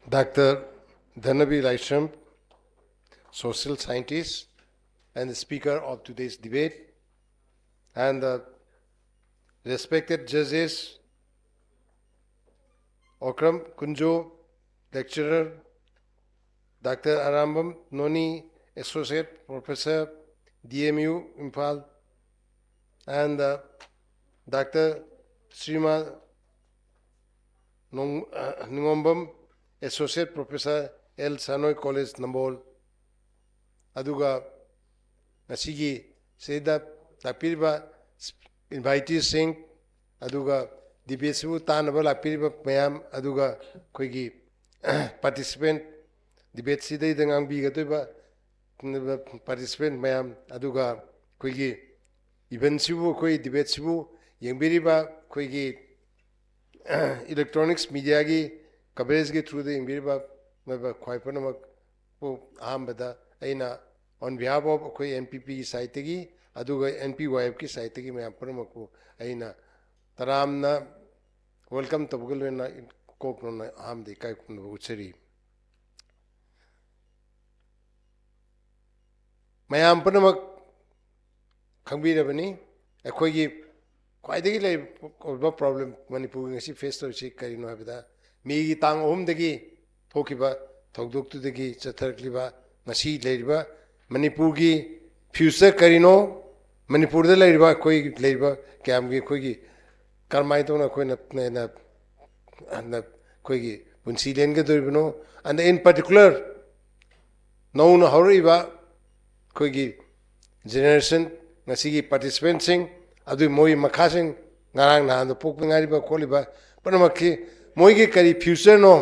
Doctor Dhanabi Laishram, social scientist and the speaker of today's debate, and the respected judges, Okram Kunjo, lecturer, Doctor Arambam Noni, Associate Professor, D M U, Imphal, and uh, Doctor Srima Nong- uh, Ningombam, Associate Professor, L Sanoi College, Nambol, ꯑꯗꯨꯒ ꯉꯁꯤꯒꯤ ꯁꯤꯗ ꯂꯥꯛꯄꯤꯔꯤꯕ inviteeꯁꯤꯡ, ꯑꯗꯨꯒ debateꯁꯤꯕꯨ ꯇꯥꯅꯕ ꯂꯥꯛꯄꯤꯔꯤꯕ ꯃꯌꯥꯝ, ꯑꯗꯨꯒ ꯑꯩꯈꯣꯏꯒꯤ participant, debateꯁꯤꯗꯩꯗ ꯉꯥꯡꯕꯤꯒꯗꯣꯏꯕ participant ꯃꯌꯥꯝ, ꯑꯗꯨꯒ ꯑꯩꯈꯣꯏꯒꯤ eventꯁꯤꯕꯨ, ꯑꯩꯈꯣꯏ debateꯁꯤꯕꯨ ꯌꯦꯡꯕꯤꯔꯤꯕ ꯑꯩꯈꯣꯏꯒꯤ electronics mediaꯒꯤ coverageꯒꯤ throughꯗ ꯌꯦꯡꯕꯤꯔꯤꯕ ꯈ꯭ꯋꯥꯏ ꯄꯨꯝꯅꯃꯛꯄꯨ ꯑꯍꯥꯟꯕꯗ ꯑꯩꯅ on behalf of ꯑꯩꯈꯣꯏ N P Pꯒꯤ sideꯇꯒꯤ, ꯑꯗꯨꯒ N P Y Fꯀꯤ sideꯇꯒꯤ ꯃꯌꯥꯝ ꯄꯨꯝꯅꯃꯛꯄꯨ ꯑꯩꯅ ꯇꯔꯥꯝꯅ welcome ꯇꯧꯕꯒ ꯂꯣꯏꯅꯅ ꯀꯣꯛ ꯅꯧꯅ ꯑꯍꯥꯟꯕꯗ ꯏꯀꯥꯏ ꯈꯨꯝꯅꯕ ꯎꯠꯆꯔꯤ꯫ ꯃꯌꯥꯝ ꯄꯨꯝꯅꯃꯛ ꯈꯪꯕꯤꯔꯕꯅꯤ, ꯑꯩꯈꯣꯏꯒꯤ ꯈ꯭ꯋꯥꯏꯗꯒꯤ ꯂꯩꯔꯤꯕ problem ꯃꯅꯤꯄꯨꯔꯒꯤ ꯉꯁꯤ face ꯇꯧꯔꯤꯁꯤ ꯀꯔꯤꯅꯣ ꯍꯥꯏꯕꯗ, ꯃꯦꯒꯤ ꯇꯥꯡ ꯑꯍꯨꯝꯗꯒꯤ ꯊꯣꯛꯈꯤꯕ ꯊꯧꯗꯣꯛꯇꯨꯗꯒꯤ ꯆꯠꯊꯔꯛꯂꯤꯕ ꯉꯁꯤ ꯂꯩꯔꯤꯕ ꯃꯅꯤꯄꯨꯔꯒꯤ future ꯀꯔꯤꯅꯣ, ꯃꯅꯤꯄꯨꯔꯗ ꯂꯩꯔꯤꯕ ꯑꯩꯈꯣꯏ ꯂꯩꯔꯤꯕ ꯀꯌꯥꯝꯒꯤ ꯑꯩꯈꯣꯏꯒꯤ ꯀꯔꯝꯍꯥꯏꯅ ꯇꯧꯅ ꯑꯩꯈꯣꯏꯅ ꯍꯦꯟꯅ ꯑꯩꯈꯣꯏꯒꯤ ꯄꯨꯟꯁꯤ ꯂꯦꯟꯒꯗꯧꯔꯤꯕꯅꯣ, and in particular ꯅꯧꯅ ꯍꯧꯔꯛꯏꯕ ꯑꯩꯈꯣꯏꯒꯤ generation, ꯉꯁꯤꯒꯤ participantꯁꯤꯡ, ꯑꯗꯨꯒꯤ ꯃꯣꯏꯒꯤ ꯃꯈꯥꯁꯤꯡ, ꯉꯔꯥꯡ ꯅꯍꯥꯟꯗ ꯄꯣꯛꯄ ꯉꯥꯏꯔꯤꯕ ꯈꯣꯠꯂꯤꯕ ꯄꯨꯝꯅꯃꯛꯀꯤ ꯃꯣꯏꯒꯤ ꯀꯔꯤ futureꯅꯣ,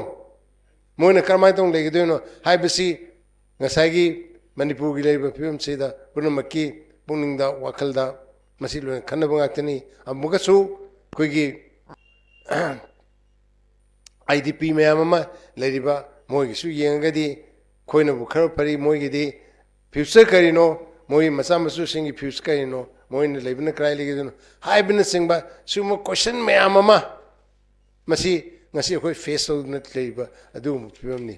ꯃꯣꯏꯅ ꯀꯔꯝꯍꯥꯏꯅ ꯇꯧꯅ ꯂꯩꯒꯗꯣꯏꯅꯣ ꯍꯥꯏꯕꯁꯤ ꯉꯁꯥꯏꯒꯤ ꯃꯅꯤꯄꯨꯔꯒꯤ ꯂꯩꯔꯤꯕ ꯐꯤꯕꯝꯁꯤꯗ ꯄꯨꯝꯅꯃꯛꯀꯤ ꯄꯨꯛꯅꯤꯡꯗ, ꯋꯥꯈꯜꯗ ꯃꯁꯤ ꯂꯣꯏꯅ ꯈꯟꯅꯕ ꯉꯥꯛꯇꯅꯤ꯫ ꯑꯃꯨꯛꯀꯁꯨ ꯑꯩꯈꯣꯏꯒꯤ ꯑꯥꯏ ꯗꯤ ꯄꯤ ꯃꯌꯥꯝ ꯑꯃ ꯂꯩꯔꯤꯕ ꯃꯣꯏꯒꯤꯁꯨ ꯌꯦꯡꯉꯒꯗꯤ ꯑꯩꯈꯣꯏꯅꯕꯨ ꯈꯔ ꯐꯔꯤ꯫ ꯃꯣꯏꯒꯤꯗꯤ ꯐ꯭ꯌꯨꯆꯔ ꯀꯔꯤꯅꯣ, ꯃꯣꯏ ꯃꯆꯥ ꯃꯁꯨꯁꯤꯡꯒꯤ ꯐ꯭ꯌꯨꯆꯔ ꯀꯔꯤꯅꯣ, ꯃꯣꯏꯅ ꯂꯩꯕꯅ ꯀꯗꯥꯏ ꯂꯩꯒꯗꯣꯏꯅꯣ ꯍꯥꯏꯕꯅꯆꯤꯡꯕ ꯁꯤꯒꯨꯝꯕ ꯀꯣꯏꯁꯟ ꯃꯌꯥꯝ ꯑꯃ ꯃꯁꯤ ꯉꯁꯤ ꯑꯩꯈꯣꯏ ꯐꯦꯁ ꯇꯧꯗꯨꯅ ꯂꯩꯔꯤꯕ ꯑꯗꯨꯒꯨꯝꯕ ꯐꯤꯕꯝꯅꯤ꯫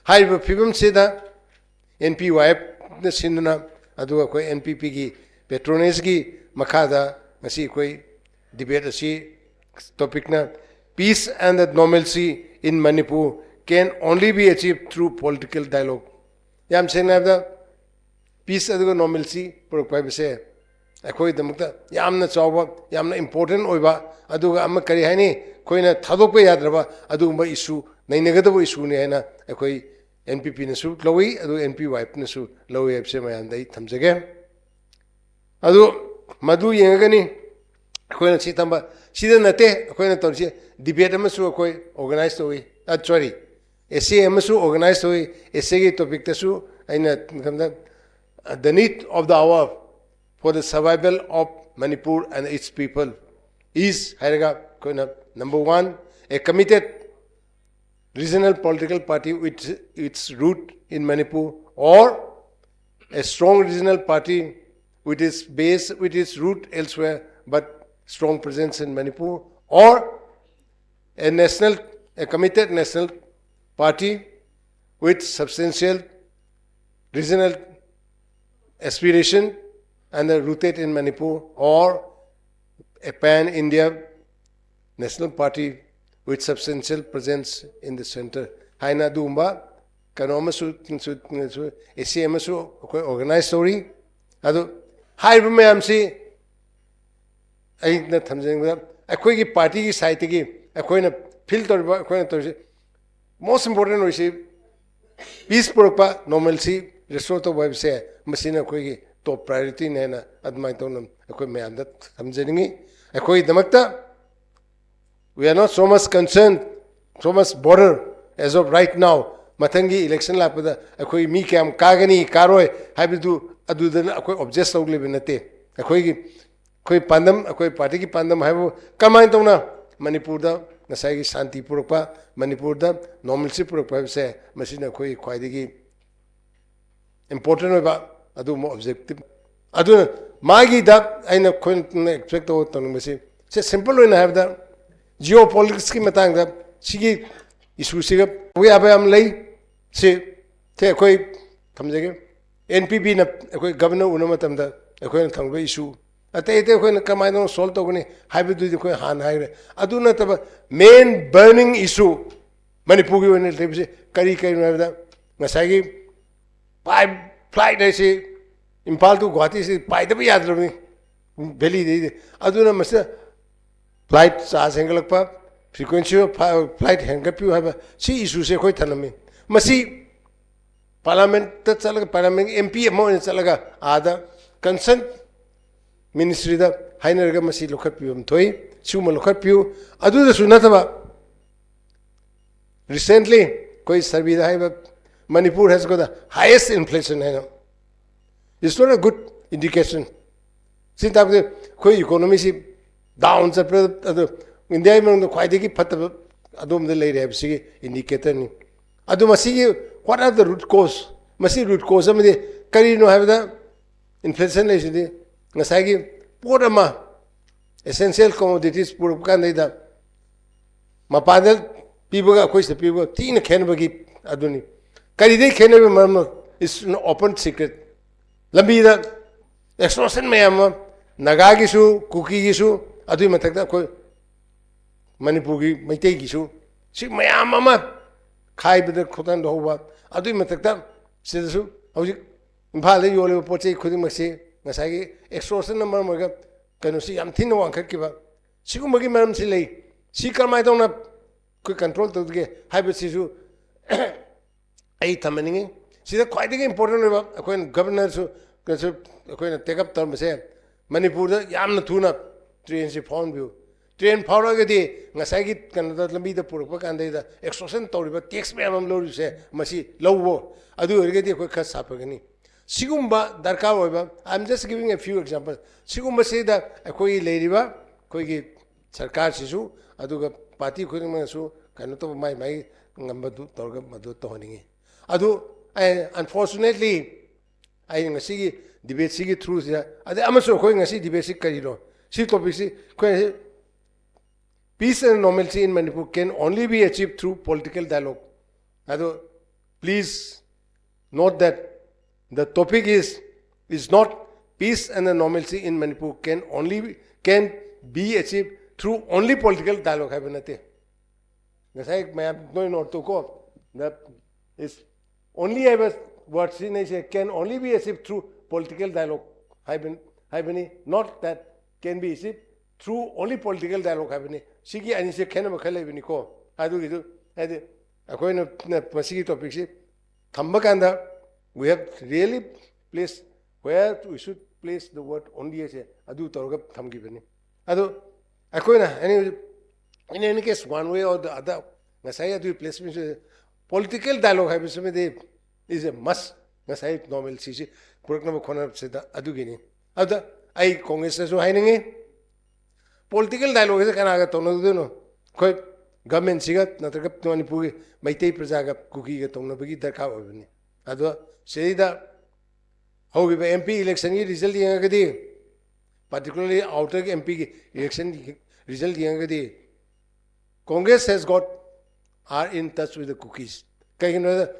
ꯍꯥꯏꯔꯤꯕ ꯐꯤꯕꯝꯁꯤꯗ ꯑꯦꯟ ꯄꯤ ꯋꯥꯏ ꯑꯦꯐꯅ ꯁꯤꯟꯗꯨꯅ, ꯑꯗꯨꯒ ꯑꯩꯈꯣꯏ ꯑꯦꯟ ꯄꯤ ꯄꯤꯒꯤ ꯄꯦꯇ꯭ꯔꯣꯅꯦꯖꯀꯤ ꯃꯈꯥꯗ ꯉꯁꯤ ꯑꯩꯈꯣꯏ ꯗꯤꯕꯦꯠ ꯑꯁꯤ, ꯇꯣꯄꯤꯛꯅ Peace and the normalcy in Manipur can only be achieved through political dialogue. ꯌꯥꯝ ꯁꯦꯡꯅ ꯍꯥꯏꯕꯗ, ꯄꯤꯁ ꯑꯗꯨꯒ ꯅꯣꯔꯃꯦꯜꯁꯤ ꯄꯨꯔꯛꯄ ꯍꯥꯏꯕꯁꯦ ꯑꯩꯈꯣꯏꯒꯤꯗꯃꯛꯇ ꯌꯥꯝꯅ ꯆꯥꯎꯕ, ꯌꯥꯝꯅ ꯏꯝꯄꯣꯔꯇꯦꯟ ꯑꯣꯏꯕ, ꯑꯗꯨꯒ ꯑꯃ ꯀꯔꯤ ꯍꯥꯏꯅꯤ, ꯑꯩꯈꯣꯏꯅ ꯊꯥꯗꯣꯛꯄ ꯌꯥꯗ꯭ꯔꯕ ꯑꯗꯨꯒꯨꯝꯕ ꯏꯁꯨ, ꯅꯩꯅꯒꯗꯕ ꯏꯁꯨꯅꯤ ꯍꯥꯏꯅ ꯑꯩꯈꯣꯏ ꯑꯦꯟ ꯄꯤ ꯄꯤꯅꯁꯨ ꯂꯧꯏ, ꯑꯗꯨꯒ ꯑꯦꯟ ꯄꯤ ꯋꯥꯏ ꯑꯦꯐꯅꯁꯨ ꯂꯧꯏ ꯍꯥꯏꯕꯁꯦ ꯃꯌꯥꯝꯗ ꯑꯩ ꯊꯝꯖꯒꯦ꯫ ꯑꯗꯨ ꯃꯗꯨ ꯌꯦꯡꯉꯒꯅꯤ ꯑꯩꯈꯣꯏꯅ ꯁꯤ ꯊꯝꯕ꯫ ꯁꯤꯗ ꯅꯠꯇꯦ ꯑꯩꯈꯣꯏꯅ ꯇꯧꯔꯤꯁꯤ, ꯗꯤꯕꯦꯠ ꯑꯃꯁꯨ ꯑꯩꯈꯣꯏ ꯑꯣꯔꯒꯅꯥꯏꯖ ꯇꯧꯏ, ꯁꯣꯔꯤ, ꯑꯦꯁꯦ ꯑꯃꯁꯨ ꯑꯣꯔꯒꯅꯥꯏꯖ ꯇꯧꯏ꯫ ꯑꯦꯁꯦꯒꯤ ꯇꯣꯄꯤꯛꯇꯁꯨ ꯑꯩꯅ ꯈꯟꯕꯗ, "The need of the hour for the survival of Manipur and its people is" ꯍꯥꯏꯔꯒ ꯑꯩꯈꯣꯏꯅ, number one, a committed regional political party with its root in Manipur, or a strong regional party with its base, with its root elsewhere but strong presence in Manipur, or a national, a committed national party with substantial regional aspiration and are rooted in Manipur, or a pan-India national party with substantial presence in the center ꯍꯥꯏꯅ ꯑꯗꯨꯒꯨꯝꯕ ꯀꯩꯅꯣ ꯑꯃꯁꯨ, ꯑꯦꯁꯦ ꯑꯃꯁꯨ ꯑꯩꯈꯣꯏ ꯑꯣꯔꯒꯅꯥꯏꯖ ꯇꯧꯔꯤ꯫ ꯑꯗꯨ ꯍꯥꯏꯔꯤꯕ ꯃꯌꯥꯝꯁꯤ ꯑꯩꯅ ꯊꯝꯖꯅꯤꯡꯕꯗ, ꯑꯩꯈꯣꯏꯒꯤ ꯄꯥꯔꯇꯤꯒꯤ ꯁꯥꯏꯠꯇꯒꯤ ꯑꯩꯈꯣꯏꯅ ꯐꯤꯜ ꯇꯧꯔꯤꯕ, ꯑꯩꯈꯣꯏꯅ ꯇꯧꯔꯤꯁꯤ, ꯃꯣꯁ ꯏꯝꯄꯣꯔꯇꯦꯟ ꯑꯣꯏꯔꯤꯁꯤ ꯄꯤꯁ ꯄꯨꯔꯛꯄ, ꯅꯣꯔꯃꯦꯜꯁꯤ ꯔꯤꯁꯇꯣꯔ ꯇꯧꯕ ꯍꯥꯏꯕꯁꯦ, ꯃꯁꯤꯅ ꯑꯩꯈꯣꯏꯒꯤ ꯇꯣꯞ ꯄ꯭ꯔꯥꯏꯌꯣꯔꯤꯇꯤꯅꯤ ꯍꯥꯏꯅ ꯑꯗꯨꯃꯥꯏꯅ ꯇꯧꯅ ꯑꯩꯈꯣꯏ ꯃꯌꯥꯝꯗ ꯊꯝꯖꯅꯤꯡꯉꯤ꯫ ꯑꯩꯈꯣꯏꯒꯤꯗꯃꯛꯇ, we are not so much concerned, so much bother as of right now, ꯃꯊꯪꯒꯤ ꯏꯂꯦꯛꯁꯟ ꯂꯥꯛꯄꯗ ꯑꯩꯈꯣꯏ ꯃꯤ ꯀꯌꯥꯝ ꯀꯥꯒꯅꯤ, ꯀꯥꯔꯣꯏ ꯍꯥꯏꯕꯗꯨ, ꯑꯗꯨꯗꯅ ꯑꯩꯈꯣꯏ ꯑꯣꯕꯖꯦꯁ ꯇꯧ ꯂꯩꯕ ꯅꯠꯇꯦ꯫ ꯑꯩꯈꯣꯏꯒꯤ, ꯑꯩꯈꯣꯏ ꯄꯥꯟꯗꯝ, ꯑꯩꯈꯣꯏ ꯄꯥꯔꯇꯤꯒꯤ ꯄꯥꯟꯗꯝ ꯍꯥꯏꯕꯨ ꯀꯃꯥꯏꯅ ꯇꯧꯅ ꯃꯅꯤꯄꯨꯔꯗ ꯉꯁꯥꯏꯒꯤ ꯁꯥꯟꯇꯤ ꯄꯨꯔꯛꯄ, ꯃꯅꯤꯄꯨꯔꯗ normalcy ꯄꯨꯔꯛꯄ ꯍꯥꯏꯕꯁꯦ, ꯃꯁꯤꯅ ꯑꯩꯈꯣꯏ ꯈ꯭ꯋꯥꯏꯗꯒꯤ important ꯑꯣꯏꯕ ꯑꯗꯨꯒꯨꯝꯕ objective꯫ ꯑꯗꯨꯅ ꯃꯥꯒꯤꯗ ꯑꯩꯅ, ꯑꯩꯈꯣꯏꯅ expect ꯇꯧꯕ, ꯇꯧꯅꯤꯡꯕꯁꯤ, ꯁꯦ simple ꯑꯣꯏꯅ ꯍꯥꯏꯕꯗ, geopoliticsꯀꯤ ꯃꯇꯥꯡꯗ ꯁꯤꯒꯤ issueꯁꯤꯒ ꯇꯧꯕ ꯌꯥꯕ ꯌꯥꯝ ꯂꯩ꯫ ꯁꯤ, ꯁꯦ ꯑꯩꯈꯣꯏ ꯊꯝꯖꯒꯦ꯫ NPPꯅ ꯑꯩꯈꯣꯏ governor ꯎꯅꯕ ꯃꯇꯝꯗ ꯑꯩꯈꯣꯏꯅ ꯊꯝꯕ issue, ꯑꯇꯩ ꯑꯇꯩ ꯑꯩꯈꯣꯏꯅ ꯀꯃꯥꯏꯅ solve ꯇꯧꯒꯅꯤ ꯍꯥꯏꯕꯗꯨꯗꯤ ꯑꯩꯈꯣꯏ ꯍꯥꯟꯅ ꯍꯥꯏꯈ꯭ꯔꯦ꯫ ꯑꯗꯨ ꯅꯠꯇꯕ main burning issue ꯃꯅꯤꯄꯨꯔꯒꯤ ꯑꯣꯏꯅ ꯂꯩꯕꯁꯤ ꯀꯔꯤ ꯀꯔꯤꯅꯣ ꯍꯥꯏꯕꯗ, ꯉꯁꯥꯏꯒꯤ ꯄꯥꯏ-, flight ꯍꯥꯏꯁꯤ ꯏꯝꯐꯥꯜ to ꯒꯨꯋꯥꯍꯥꯇꯤꯁꯤ ꯄꯥꯏꯗꯕ ꯌꯥꯗ꯭ꯔꯕꯅꯤ ꯚꯦꯂꯤꯗꯩꯗꯤ꯫ ꯑꯗꯨꯅ ꯃꯁꯤꯗ flight charge ꯍꯦꯟꯒꯠꯂꯛꯄ, frequency of flight ꯍꯦꯟꯒꯠꯄꯤꯌꯨ ꯍꯥꯏꯕ, ꯁꯤ issueꯁꯦ ꯑꯩꯈꯣꯏ ꯊꯅꯝꯃꯤ꯫ ꯃꯁꯤ parliamentꯇ ꯆꯠꯂꯒ, parliamentꯀꯤ MP ꯑꯃ ꯑꯣꯏꯅ ꯆꯠꯂꯒ ꯑꯥꯗ concern ministryꯗ ꯍꯥꯏꯅꯔꯒ ꯃꯁꯤ ꯂꯧꯈꯠꯄꯤꯐꯝ ꯊꯣꯛꯏ꯫ ꯁꯤꯒꯨꯝꯕ ꯂꯧꯈꯠꯄꯤꯌꯨ꯫ ꯑꯗꯨꯗꯁꯨ ꯅꯠꯇꯕ, recently ꯑꯩꯈꯣꯏ surveyꯗ ꯍꯥꯏꯕ, Manipur has got the highest inflation ꯍꯥꯏꯅ, it's not a good indication꯫ ꯁꯤ ꯇꯥꯛꯄꯗꯤ ꯑꯩꯈꯣꯏ economyꯁꯤ down ꯆꯠꯄ, ꯑꯗꯨ ꯏꯟꯗꯤꯌꯥꯒꯤ ꯃꯅꯨꯡꯗ ꯈ꯭ꯋꯥꯏꯗꯒꯤ ꯐꯠꯇꯕ ꯑꯗꯣꯝꯗ ꯂꯩꯔꯦ ꯍꯥꯏꯕꯁꯤꯒꯤ indicatorꯅꯤ꯫ ꯑꯗꯨ ꯃꯁꯤꯒꯤ what are the root cause? ꯃꯁꯤ root cause ꯑꯃꯗꯤ ꯀꯔꯤꯅꯣ ꯍꯥꯏꯕꯗ, inflation ꯂꯩꯁꯤꯗꯤ ꯉꯁꯥꯏꯒꯤ ꯄꯣꯠ ꯑꯃ, essential commodities ꯄꯨꯔꯛꯄ ꯀꯥꯟꯗꯩꯗ ꯃꯄꯥꯟꯗ ꯄꯤꯕꯒ ꯑꯩꯈꯣꯏ ꯁꯤꯗ ꯄꯤꯕꯒ ꯊꯤꯅ ꯈꯦꯠꯅꯕꯒꯤ ꯑꯗꯨꯅꯤ꯫ ꯀꯔꯤꯗꯩ ꯈꯦꯠꯅꯕ ꯃꯔꯝꯅꯣ? It's an open secret꯫ ꯂꯝꯕꯤꯗ extortion ꯃꯌꯥꯝ ꯑꯃ, ꯅꯥꯒꯥꯒꯤꯁꯨ, ꯀꯨꯀꯤꯒꯤꯁꯨ, ꯑꯗꯨꯒꯤ ꯃꯊꯛꯇ ꯑꯩꯈꯣꯏ ꯃꯅꯤꯄꯨꯔꯒꯤ ꯃꯩꯇꯩꯒꯤꯁꯨ, ꯁꯤ ꯃꯌꯥꯝ ꯑꯃ ꯈꯥꯏꯕꯗ ꯈꯣꯠꯇꯟꯗ ꯍꯧꯕ, ꯑꯗꯨꯒꯤ ꯃꯊꯛꯇ ꯁꯤꯗꯁꯨ ꯍꯧꯖꯤꯛ ꯏꯝꯐꯥꯜꯗ ꯌꯣꯜꯂꯤꯕ ꯄꯣꯠ ꯆꯩ ꯈꯨꯗꯤꯡꯃꯛꯁꯤ ꯉꯁꯥꯏꯒꯤ extortionꯅ ꯃꯔꯝ ꯑꯣꯏꯔꯒ ꯀꯩꯅꯣꯁꯤ ꯌꯥꯝ ꯊꯤꯅ ꯋꯥꯡꯈꯠꯈꯤꯕ, ꯁꯤꯒꯨꯝꯕꯒꯤ ꯃꯔꯝꯁꯤ ꯂꯩ꯫ ꯁꯤ ꯀꯔꯝꯍꯥꯏꯅ ꯇꯧꯅ ꯑꯩꯈꯣꯏ control ꯇꯧꯒꯦ ꯍꯥꯏꯕꯁꯤꯁꯨ ꯑꯩ ꯊꯝꯍꯟꯅꯤꯡꯉꯤ꯫ ꯁꯤꯗ ꯈ꯭ꯋꯥꯏꯗꯒꯤ important ꯑꯣꯏꯕ ꯑꯩꯈꯣꯏꯅ governorꯁꯨ, ꯀꯩꯁꯨ ꯑꯩꯈꯣꯏꯅ take up ꯇꯧꯔꯝꯕꯁꯦ, ꯃꯅꯤꯄꯨꯔꯗ ꯌꯥꯝꯅ ꯊꯨꯅ trainꯁꯤ ꯐꯥꯎꯍꯟꯕꯤꯌꯨ꯫ Train ꯐꯥꯎꯔꯛꯑꯒꯗꯤ ꯉꯁꯥꯏꯒꯤ ꯀꯩꯅꯣꯗ, ꯂꯝꯕꯤꯗ ꯄꯨꯔꯛꯄ ꯀꯥꯟꯗꯩꯗ extortion ꯇꯧꯔꯤꯕ tax ꯃꯌꯥꯝ ꯑꯃ ꯂꯧꯔꯤꯕꯁꯦ, ꯃꯁꯤ ꯂꯧꯋꯣ꯫ ꯑꯗꯨ ꯑꯣꯏꯔꯒꯗꯤ ꯑꯩꯈꯣꯏ ꯈꯔ ꯁꯥꯐꯒꯅꯤ꯫ ꯁꯤꯒꯨꯝꯕ ꯗꯔꯀꯥꯔ ꯑꯣꯏꯕ, I am just giving a few examples꯫ ꯁꯤꯒꯨꯝꯕꯁꯤꯗ ꯑꯩꯈꯣꯏꯒꯤ ꯂꯩꯔꯤꯕ ꯑꯩꯈꯣꯏꯒꯤ ꯁꯔꯀꯥꯔꯁꯤꯁꯨ, ꯑꯗꯨꯒ ꯄꯥꯔꯇꯤ ꯈꯨꯗꯤꯡꯃꯛꯅꯁꯨ ꯀꯩꯅꯣ ꯇꯧꯕ, ꯃꯥꯏ ꯃꯥꯏ ꯉꯝꯕꯗꯨ ꯇꯧꯔꯒ ꯃꯗꯨ ꯇꯧꯍꯟꯅꯤꯡꯉꯤ꯫ ꯑꯗꯨ ꯑꯩ, unfortunately, ꯑꯩꯅ ꯉꯁꯤꯒꯤ ꯗꯤꯕꯦꯠꯁꯤꯒꯤ ꯊ꯭ꯔꯨꯁꯤꯗ, ꯑꯗꯩ ꯑꯃꯁꯨ ꯑꯩꯈꯣꯏ ꯉꯁꯤ ꯗꯤꯕꯦꯠꯁꯤ ꯀꯔꯤꯅꯣ, ꯁꯤ ꯇꯣꯄꯤꯛꯁꯤ ꯑꯩꯈꯣꯏ peace and normalcy in Manipur can only be achieved through political dialogue. ꯑꯗꯣ please note that the topic is is not peace and the normalcy in Manipur can only be, can be achieved through only political dialogue ꯍꯥꯏꯕ ꯅꯠꯇꯦ꯫ ꯉꯁꯥꯏ ꯃꯌꯥꯝ ꯅꯣꯏ ꯅꯣꯠꯇꯨꯀꯣ, the is only ꯍꯥꯏꯕ ꯋꯥꯔꯗꯁꯤ ꯅꯩꯁꯦ can only be achieved through political dialogue ꯍꯥꯏꯕ ꯍꯥꯏꯕꯅꯤ, not that can be achieved through only political dialogue ꯍꯥꯏꯕꯅꯤ꯫ ꯁꯤꯒꯤ ꯑꯅꯤꯁꯦ ꯈꯦꯠꯅꯕ ꯈꯔ ꯂꯩꯕꯅꯤꯀꯣ꯫ ꯑꯗꯨꯒꯤꯗꯨ ꯍꯥꯏꯗꯤ ꯑꯩꯈꯣꯏꯅ ꯃꯁꯤꯒꯤ ꯇꯣꯄꯤꯛꯁꯤ ꯊꯝꯕ ꯀꯥꯟꯗ we have really placed where we should place the word only ꯍꯥꯏꯁꯦ ꯑꯗꯨ ꯇꯧꯔꯒ ꯊꯝꯈꯤꯕꯅꯤ꯫ ꯑꯗꯣ ꯑꯩꯈꯣꯏꯅ any, in any case, one way or the other, ꯉꯁꯥꯏ ꯑꯗꯨꯒꯤ placement political dialogue ꯍꯥꯏꯕꯁꯤꯃꯗꯤ is a must꯫ ꯉꯁꯥꯏ normalcyꯁꯤ ꯄꯨꯔꯛꯅꯕ ꯈꯣꯠꯅꯕꯁꯤꯗ ꯑꯗꯨꯒꯤꯅꯤ꯫ ꯑꯗꯨꯗ ꯑꯩ ꯀꯣꯡꯒ꯭ꯔꯦꯁꯇꯁꯨ ꯍꯥꯏꯅꯤꯡꯉꯤ, political dialogue ꯁꯦ ꯀꯅꯥꯒ ꯇꯧꯅꯗꯣꯏꯅꯣ? ꯑꯩꯈꯣꯏ ꯒꯃꯦꯟꯁꯤꯒ ꯅꯠꯇ꯭ꯔꯒ ꯃꯅꯤꯄꯨꯔꯒꯤ ꯃꯩꯇꯩ ꯄ꯭ꯔꯖꯥꯒ ꯀꯨꯀꯤꯒ ꯇꯧꯅꯕꯒꯤ ꯗꯔꯀꯥꯔ ꯑꯣꯏꯕꯅꯤ꯫ ꯑꯗꯣ ꯁꯤꯗꯩꯗ ꯍꯧꯈꯤꯕ M P election ꯒꯤ result ꯌꯦꯡꯉꯒꯗꯤ, particularly outer ꯒꯤ M P ꯒꯤ election result ꯌꯦꯡꯉꯒꯗꯤ, Congress has got, are in touch with the Kukis. ꯀꯩꯒꯤꯅꯣꯗ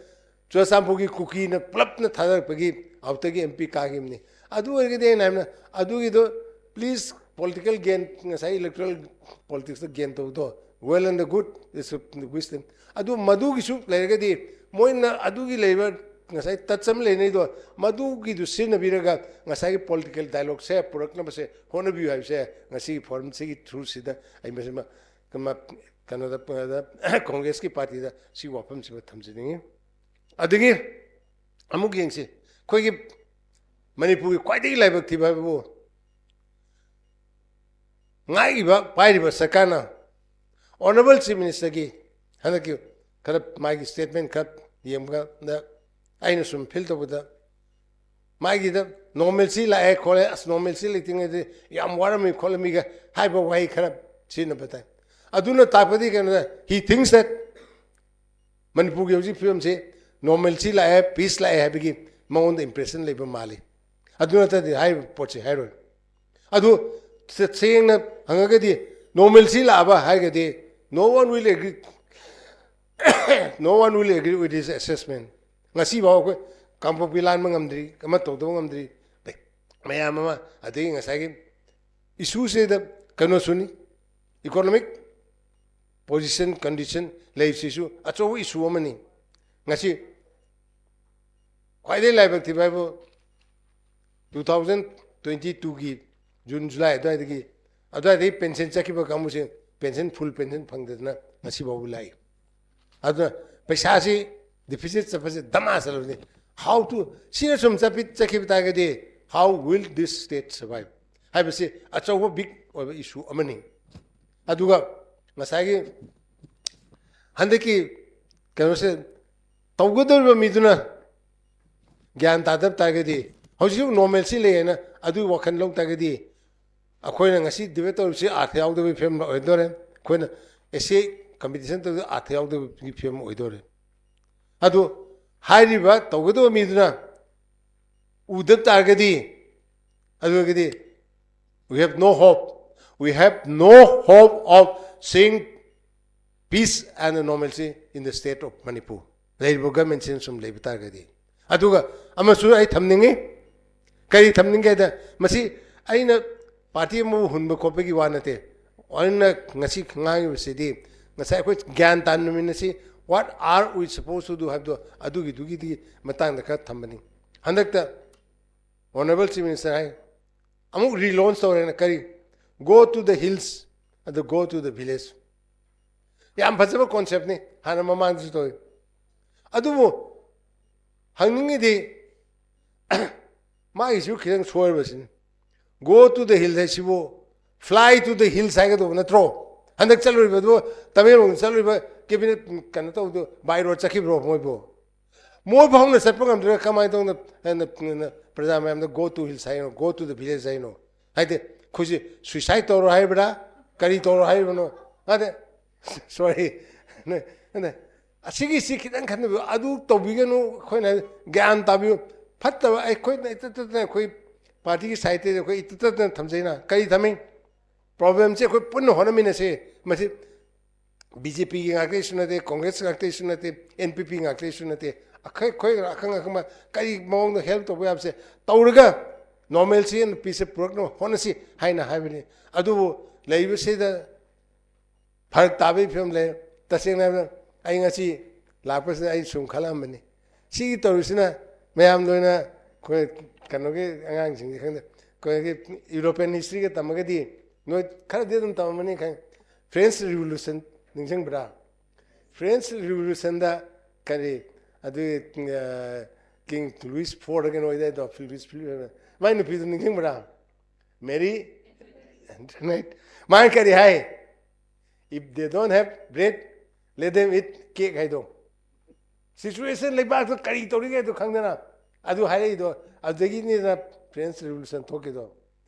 ꯆꯨꯔꯆꯥꯟꯄꯨꯔꯒꯤ ꯀꯨꯀꯤꯅ ꯄꯨꯂꯞꯅ ꯊꯥꯗꯔꯛꯄꯒꯤ outer ꯒꯤ M P ꯀꯥꯈꯤꯕꯅꯤ꯫ ꯑꯗꯨ ꯑꯣꯏꯔꯒꯗꯤ ꯑꯩꯅ ꯍꯥꯏꯕꯅ ꯑꯗꯨꯒꯤꯗꯣ please political gain, ꯉꯁꯥꯏ electoral politics ꯇ gain ꯇꯧꯕꯗꯣ well and good, it's a wisdom꯫ ꯑꯗꯨ ꯃꯗꯨꯒꯤꯁꯨ ꯂꯩꯔꯒꯗꯤ ꯃꯣꯏꯅ ꯑꯗꯨꯒꯤ ꯂꯩꯕ ꯉꯁꯥꯏ touch ꯑꯃ ꯂꯩꯅꯩꯗꯣ, ꯃꯗꯨꯒꯤꯗꯨ ꯁꯤꯖꯤꯟꯅꯕꯤꯔꯒ ꯉꯁꯥꯏꯒꯤ political dialogue ꯁꯦ ꯄꯨꯔꯛꯅꯕꯁꯦ ꯍꯣꯠꯅꯕꯤꯌꯨ ꯍꯥꯏꯕꯁꯦ ꯉꯁꯤꯒꯤ forum ꯁꯤꯒꯤ through ꯁꯤꯗ ꯑꯩ ꯃꯁꯤꯃ ꯀꯃ-, ꯀꯩꯅꯣꯗ, ꯀꯣꯡꯒ꯭ꯔꯦꯁꯀꯤ ꯄꯥꯔꯇꯤꯗ ꯁꯤ ꯋꯥꯐꯝꯁꯤꯃ ꯊꯝꯖꯅꯤꯡꯉꯤ꯫ ꯑꯗꯒꯤ ꯑꯃꯨꯛ ꯌꯦꯡꯁꯤ, ꯑꯩꯈꯣꯏꯒꯤ ꯃꯅꯤꯄꯨꯔꯒꯤ ꯈ꯭ꯋꯥꯏꯗꯒꯤ ꯂꯥꯏꯕꯛ ꯊꯤꯕ ꯍꯥꯏꯕꯕꯨ ꯉꯥꯛꯏꯕ ꯄꯥꯏꯔꯤꯕ ꯁꯔꯀꯥꯔꯅ Honourable Chief Minister ꯒꯤ ꯍꯟꯗꯛꯀꯤ ꯈꯔ ꯃꯥꯒꯤ statement ꯈꯔ ꯌꯦꯡꯕ ꯀꯥꯟꯗ ꯑꯩꯅ ꯁꯨꯝ feel ꯇꯧꯕꯗ ꯃꯥꯒꯤꯗ normalcy ꯂꯥꯛꯑꯦ ꯈꯣꯠꯂꯦ, ꯑꯁ normalcy ꯂꯩꯇ꯭ꯔꯤꯉꯩꯗꯤ ꯌꯥꯝ ꯋꯥꯔꯝꯃꯤ ꯈꯣꯠꯂꯝꯃꯤꯒ ꯍꯥꯏꯕ ꯋꯥꯍꯩ ꯈꯔ ꯁꯤꯖꯤꯟꯅꯕ ꯇꯥꯏ꯫ ꯑꯗꯨꯅ ꯇꯥꯛꯄꯗꯤ ꯀꯩꯅꯣꯗ, he thinks that ꯃꯅꯤꯄꯨꯔꯒꯤ ꯍꯧꯖꯤꯛ ꯐꯤꯕꯝꯁꯤ normalcy ꯂꯥꯛꯑꯦ, peace ꯂꯥꯛꯑꯦ ꯍꯥꯏꯕꯒꯤ ꯃꯉꯣꯟꯗ impression ꯂꯩꯕ ꯃꯥꯜꯂꯤ꯫ ꯑꯗꯨ ꯅꯠꯇ꯭ꯔꯗꯤ ꯍꯥꯏꯔꯤꯕ ꯄꯣꯠꯁꯤ ꯍꯥꯏꯔꯣꯏ꯫ ꯑꯗꯨ ꯁꯦꯡꯅ ꯍꯪꯉꯒꯗꯤ, normalcy ꯂꯥꯛꯑꯕ ꯍꯥꯏꯔꯒꯗꯤ, no one will agree, no one will agree with his assessment. ꯉꯁꯤꯐꯥꯎ ꯑꯩꯈꯣꯏ ꯀꯥꯡꯄꯣꯛꯄꯤ ꯂꯥꯟꯕ ꯉꯝꯗ꯭ꯔꯤ, ꯑꯃ ꯇꯧꯗꯕ ꯉꯝꯗ꯭ꯔꯤ, ꯃꯌꯥꯝ ꯑꯃ, ꯑꯗꯒꯤ ꯉꯁꯥꯏꯒꯤ issue ꯁꯤꯗ ꯀꯩꯅꯣꯁꯨꯅꯤ, economic position, condition ꯂꯩꯕꯁꯤꯁꯨ ꯑꯆꯧꯕ issue ꯑꯃꯅꯤ꯫ ꯉꯁꯤ ꯈ꯭ꯋꯥꯏꯗꯒꯤ ꯂꯥꯏꯕꯛ ꯊꯤꯕ ꯍꯥꯏꯕꯨ, two thousand twenty two ꯒꯤ June, July ꯑꯗꯨꯋꯥꯏꯗꯒꯤ, ꯑꯗꯨꯋꯥꯏꯗꯒꯤ pension ꯆꯠꯈꯤꯕ ꯀꯥꯡꯕꯨꯁꯦ pension, full pension ꯐꯪꯗꯗꯅ ꯉꯁꯤ ꯐꯥꯎꯕ ꯂꯥꯛꯏ꯫ ꯑꯗꯨꯅ ꯄꯩꯁꯥꯁꯤ deficit ꯆꯠꯄꯁꯦ ꯗꯃꯥ ꯆꯠꯂꯕꯅꯤ꯫ How to, ꯁꯤꯅ ꯁꯨꯝ ꯆꯠꯄꯤ-, ꯆꯠꯈꯤꯕ ꯇꯥꯔꯒꯗꯤ, how will this state survive ꯍꯥꯏꯕꯁꯤ ꯑꯆꯧꯕ big ꯑꯣꯏꯕ issue ꯑꯃꯅꯤ꯫ ꯑꯗꯨꯒ ꯉꯁꯥꯏꯒꯤ ꯍꯟꯗꯛꯀꯤ ꯀꯩꯅꯣꯁꯦ ꯇꯧꯒꯗꯧꯔꯤꯕ ꯃꯤꯗꯨꯅ ꯒ꯭ꯌꯥꯟ ꯇꯥꯗꯕ ꯇꯥꯔꯒꯗꯤ, ꯍꯧꯖꯤꯛꯁꯨ normalcy ꯂꯩ ꯍꯥꯏꯅ ꯑꯗꯨꯒꯤ ꯋꯥꯈꯜ ꯂꯧ ꯇꯥꯔꯒꯗꯤ, ꯑꯩꯈꯣꯏꯅ ꯉꯁꯤ debate ꯇꯧꯔꯤꯕꯁꯤ ꯑꯥꯔꯊ ꯌꯥꯎꯗꯕꯒꯤ ꯐꯤꯕꯝ ꯑꯣꯏꯗꯣꯔꯦ꯫ ꯑꯩꯈꯣꯏꯅ essay competition ꯇꯧꯔꯤꯕꯁꯤ ꯑꯥꯔꯊ ꯌꯥꯎꯗꯕꯒꯤ ꯐꯤꯕꯝ ꯑꯣꯏꯗꯣꯔꯦ꯫ ꯑꯗꯨ ꯍꯥꯏꯔꯤꯕ ꯇꯧꯒꯗꯕ ꯃꯤꯗꯨꯅ ꯎꯗꯕ ꯇꯥꯔꯒꯗꯤ, ꯑꯗꯨ ꯑꯣꯏꯔꯒꯗꯤ we have no hope, we have no hope of seeing peace and normalcy in the state of Manipur. ꯂꯩꯔꯤꯕ government ꯁꯤꯅ ꯁꯨꯝ ꯂꯩꯕ ꯇꯥꯔꯒꯗꯤ꯫ ꯑꯗꯨꯒ ꯑꯃꯁꯨ ꯑꯩ ꯊꯝꯅꯤꯡꯉꯤ꯫ ꯀꯔꯤ ꯊꯝꯅꯤꯡꯒꯦ ꯍꯥꯏꯗ, ꯃꯁꯤ ꯑꯩꯅ party ꯑꯃꯕꯨ ꯍꯨꯟꯕ ꯈꯣꯠꯄꯒꯤ ꯋꯥ ꯅꯠꯇꯦ꯫ ꯑꯩꯅ ꯉꯁꯤ ꯉꯥꯡꯉꯤꯕꯁꯤꯗꯤ, ꯉꯁꯥꯏ ꯑꯩꯈꯣꯏ ꯒ꯭ꯌꯥꯟ ꯇꯥꯅꯃꯤꯟꯅꯁꯤ, what are we supposed to do ꯍꯥꯏꯕꯗꯣ, ꯑꯗꯨꯒꯤꯗꯨꯒꯤꯗꯤ ꯃꯇꯥꯡꯗ ꯈꯔ ꯊꯝꯕꯅꯤ꯫ ꯍꯟꯗꯛꯇ Honorable Chief Minister ꯍꯥꯏ, ꯑꯃꯨꯛ relaunch ꯇꯧꯔꯦꯅ, ꯀꯔꯤ, go to the hills, ꯑꯗꯨ go to the village꯫ ꯌꯥꯝ ꯐꯖꯕ concept ꯅꯤ, ꯍꯥꯟꯅ ꯃꯃꯥꯡꯗꯁꯨ ꯇꯧꯏ꯫ ꯑꯗꯨꯕꯨ ꯍꯪꯅꯤꯡꯉꯤꯗꯤ, ꯃꯥꯒꯤꯁꯨ ꯈꯤꯇꯪ ꯁꯣꯏꯔꯕꯁꯤꯅꯤ꯫ Go to the hills ꯍꯥꯏꯁꯤꯕꯨ fly to the hills ꯍꯥꯏꯒꯗꯧꯕ ꯅꯠꯇ꯭ꯔꯣ? ꯍꯟꯗꯛ ꯆꯠꯂꯨꯔꯤꯕꯗꯨ, ꯇꯃꯦꯡꯂꯣꯡꯗ ꯆꯠꯂꯨꯔꯤꯕ cabinet ꯀꯩꯅꯣ ꯇꯧꯕꯗꯨ by road ꯆꯠꯈꯤꯕ꯭ꯔꯣ ꯃꯣꯏꯕꯨ? ꯃꯣꯏ ꯐꯥꯎꯅ ꯆꯠꯄ ꯉꯝꯗ꯭ꯔꯒ ꯀꯃꯥꯏꯅ ꯇꯧꯅ, ꯍꯥꯏꯅ, ꯄ꯭ꯔꯖꯥ ꯃꯌꯥꯝꯗ go to hills ꯍꯥꯏꯅꯣ, go to the village ꯍꯥꯏꯅꯣ? ꯍꯥꯏꯗꯤ ꯑꯩꯈꯣꯏꯁꯦ suicide ꯇꯧꯔꯣ ꯍꯥꯏꯕ꯭ꯔꯥ, ꯀꯔꯤ ꯇꯧꯔꯣ ꯍꯥꯏꯔꯤꯕꯅꯣ? ꯑꯗ ꯁꯣꯔꯤ, ꯑꯁꯤꯒꯤꯁꯤ ꯈꯤꯇꯪ ꯈꯟꯕꯤꯌꯨ, ꯑꯗꯨ ꯇꯧꯕꯤꯒꯅꯨ, ꯑꯩꯈꯣꯏꯅ ꯒ꯭ꯌꯥꯟ ꯇꯥꯕꯤꯌꯨ꯫ ꯐꯠꯇꯕ ꯑꯩꯈꯣꯏꯅ ꯏꯇꯠ ꯇꯠꯇꯅ ꯑꯩꯈꯣꯏ ꯄꯥꯔꯇꯤꯒꯤ ꯁꯥꯏꯠꯇꯒꯤ ꯑꯩꯈꯣꯏ ꯏꯇꯠ ꯇꯠꯇꯅ ꯊꯝꯖꯩꯅ꯫ ꯀꯔꯤ ꯊꯝꯃꯤ? ꯄ꯭ꯔꯣꯕ꯭ꯂꯦꯝꯁꯦ ꯑꯩꯈꯣꯏ ꯄꯨꯟꯅ ꯍꯣꯠꯅꯃꯤꯟꯅꯁꯤ꯫ ꯃꯁꯤ ꯕꯤ ꯖꯦ ꯄꯤꯒꯤ ꯉꯥꯛꯇꯒꯤꯁꯨ ꯅꯠꯇꯦ, ꯀꯣꯡꯒ꯭ꯔꯦꯁ ꯉꯥꯛꯇꯒꯤꯁꯨ ꯅꯠꯇꯦ, ꯑꯦꯟ ꯄꯤ ꯄꯤ ꯉꯥꯛꯇꯒꯤꯁꯨ ꯅꯠꯇꯦ꯫ ꯑꯩꯈꯣꯏ ꯑꯩꯈꯣꯏ ꯑꯈꯪ ꯑꯈꯪꯕ ꯀꯔꯤ ꯃꯑꯣꯡꯗ ꯍꯦꯜꯞ ꯇꯧꯕ ꯌꯥꯕꯁꯦ ꯇꯧꯔꯒ normalcy and peace ꯄꯨꯔꯛꯅꯕ ꯍꯣꯠꯅꯁꯤ ꯍꯥꯏꯅ ꯍꯥꯏꯕꯅꯤ꯫ ꯑꯗꯨꯕꯨ ꯂꯩꯔꯤꯕꯁꯤꯗ ꯐꯔꯛ ꯇꯥꯕꯒꯤ ꯐꯤꯕꯝ ꯂꯩ꯫ ꯇꯁꯦꯡꯅ ꯍꯥꯏꯕꯗ ꯑꯩ ꯉꯁꯤ ꯂꯥꯛꯄꯁꯤꯗ ꯑꯩ ꯁꯨꯝ ꯈꯜꯂꯝꯕꯅꯤ, ꯁꯤꯒꯤ ꯇꯧꯔꯤꯁꯤꯅ ꯃꯌꯥꯝ ꯂꯣꯏꯅ ꯑꯩꯈꯣꯏ ꯀꯩꯅꯣꯒꯤ ꯑꯉꯥꯡꯁꯤꯡꯁꯦ ꯈꯪꯗꯦ, ꯑꯩꯈꯣꯏꯒꯤ ꯌꯨꯔꯣꯄꯤꯌꯟ ꯍꯤꯁꯇ꯭ꯔꯤꯒ ꯇꯝꯃꯒꯗꯤ ꯅꯣꯏ ꯈꯔꯗꯤ ꯑꯗꯨꯝ ꯇꯝꯃꯝꯃꯅꯤ ꯈꯪꯉꯦ꯫ ꯐ꯭ꯔꯦꯟꯁ ꯔꯤꯚꯣꯂꯨꯁꯟ ꯅꯤꯡꯁꯤꯡꯕ꯭ꯔꯥ? ꯐ꯭ꯔꯦꯟꯁ ꯔꯤꯚꯣꯂꯨꯁꯟꯗ ꯀꯔꯤ, ꯑꯗꯨꯒꯤ ꯀꯤꯡ ꯂꯨꯏꯁ ꯐꯣꯔꯗ ꯀꯩꯅꯣ ꯑꯣꯏꯗꯥꯏꯗꯣ, ꯂꯨꯏꯁ ꯐꯤꯂꯤꯞ ꯍꯥꯏꯕ, ꯃꯥꯏ ꯅꯨꯄꯤꯗꯨ ꯅꯤꯡꯁꯤꯡꯕ꯭ꯔꯥ? ꯃꯦꯔꯤ ꯑꯦꯟꯇꯣꯅꯦꯠ꯫ ꯃꯥꯅ ꯀꯔꯤ ꯍꯥꯏ? "If they don't have bread, let them eat cake" ꯍꯥꯏꯗꯣ꯫ ꯁꯤꯆꯨꯋꯦꯁꯟ, ꯂꯩꯕꯥꯛꯇꯣ ꯀꯔꯤ ꯇꯧꯔꯤꯒꯦ ꯍꯥꯏꯗꯣ ꯈꯪꯗꯅ ꯑꯗꯨ ꯍꯥꯏꯔꯛꯏꯗꯣ꯫ ꯑꯗꯨꯗꯒꯤꯅꯤꯗꯅ ꯐ꯭ꯔꯦꯟꯁ ꯔꯤꯚꯣꯂꯨꯁꯟ ꯊꯣꯛꯈꯤꯗꯣ꯫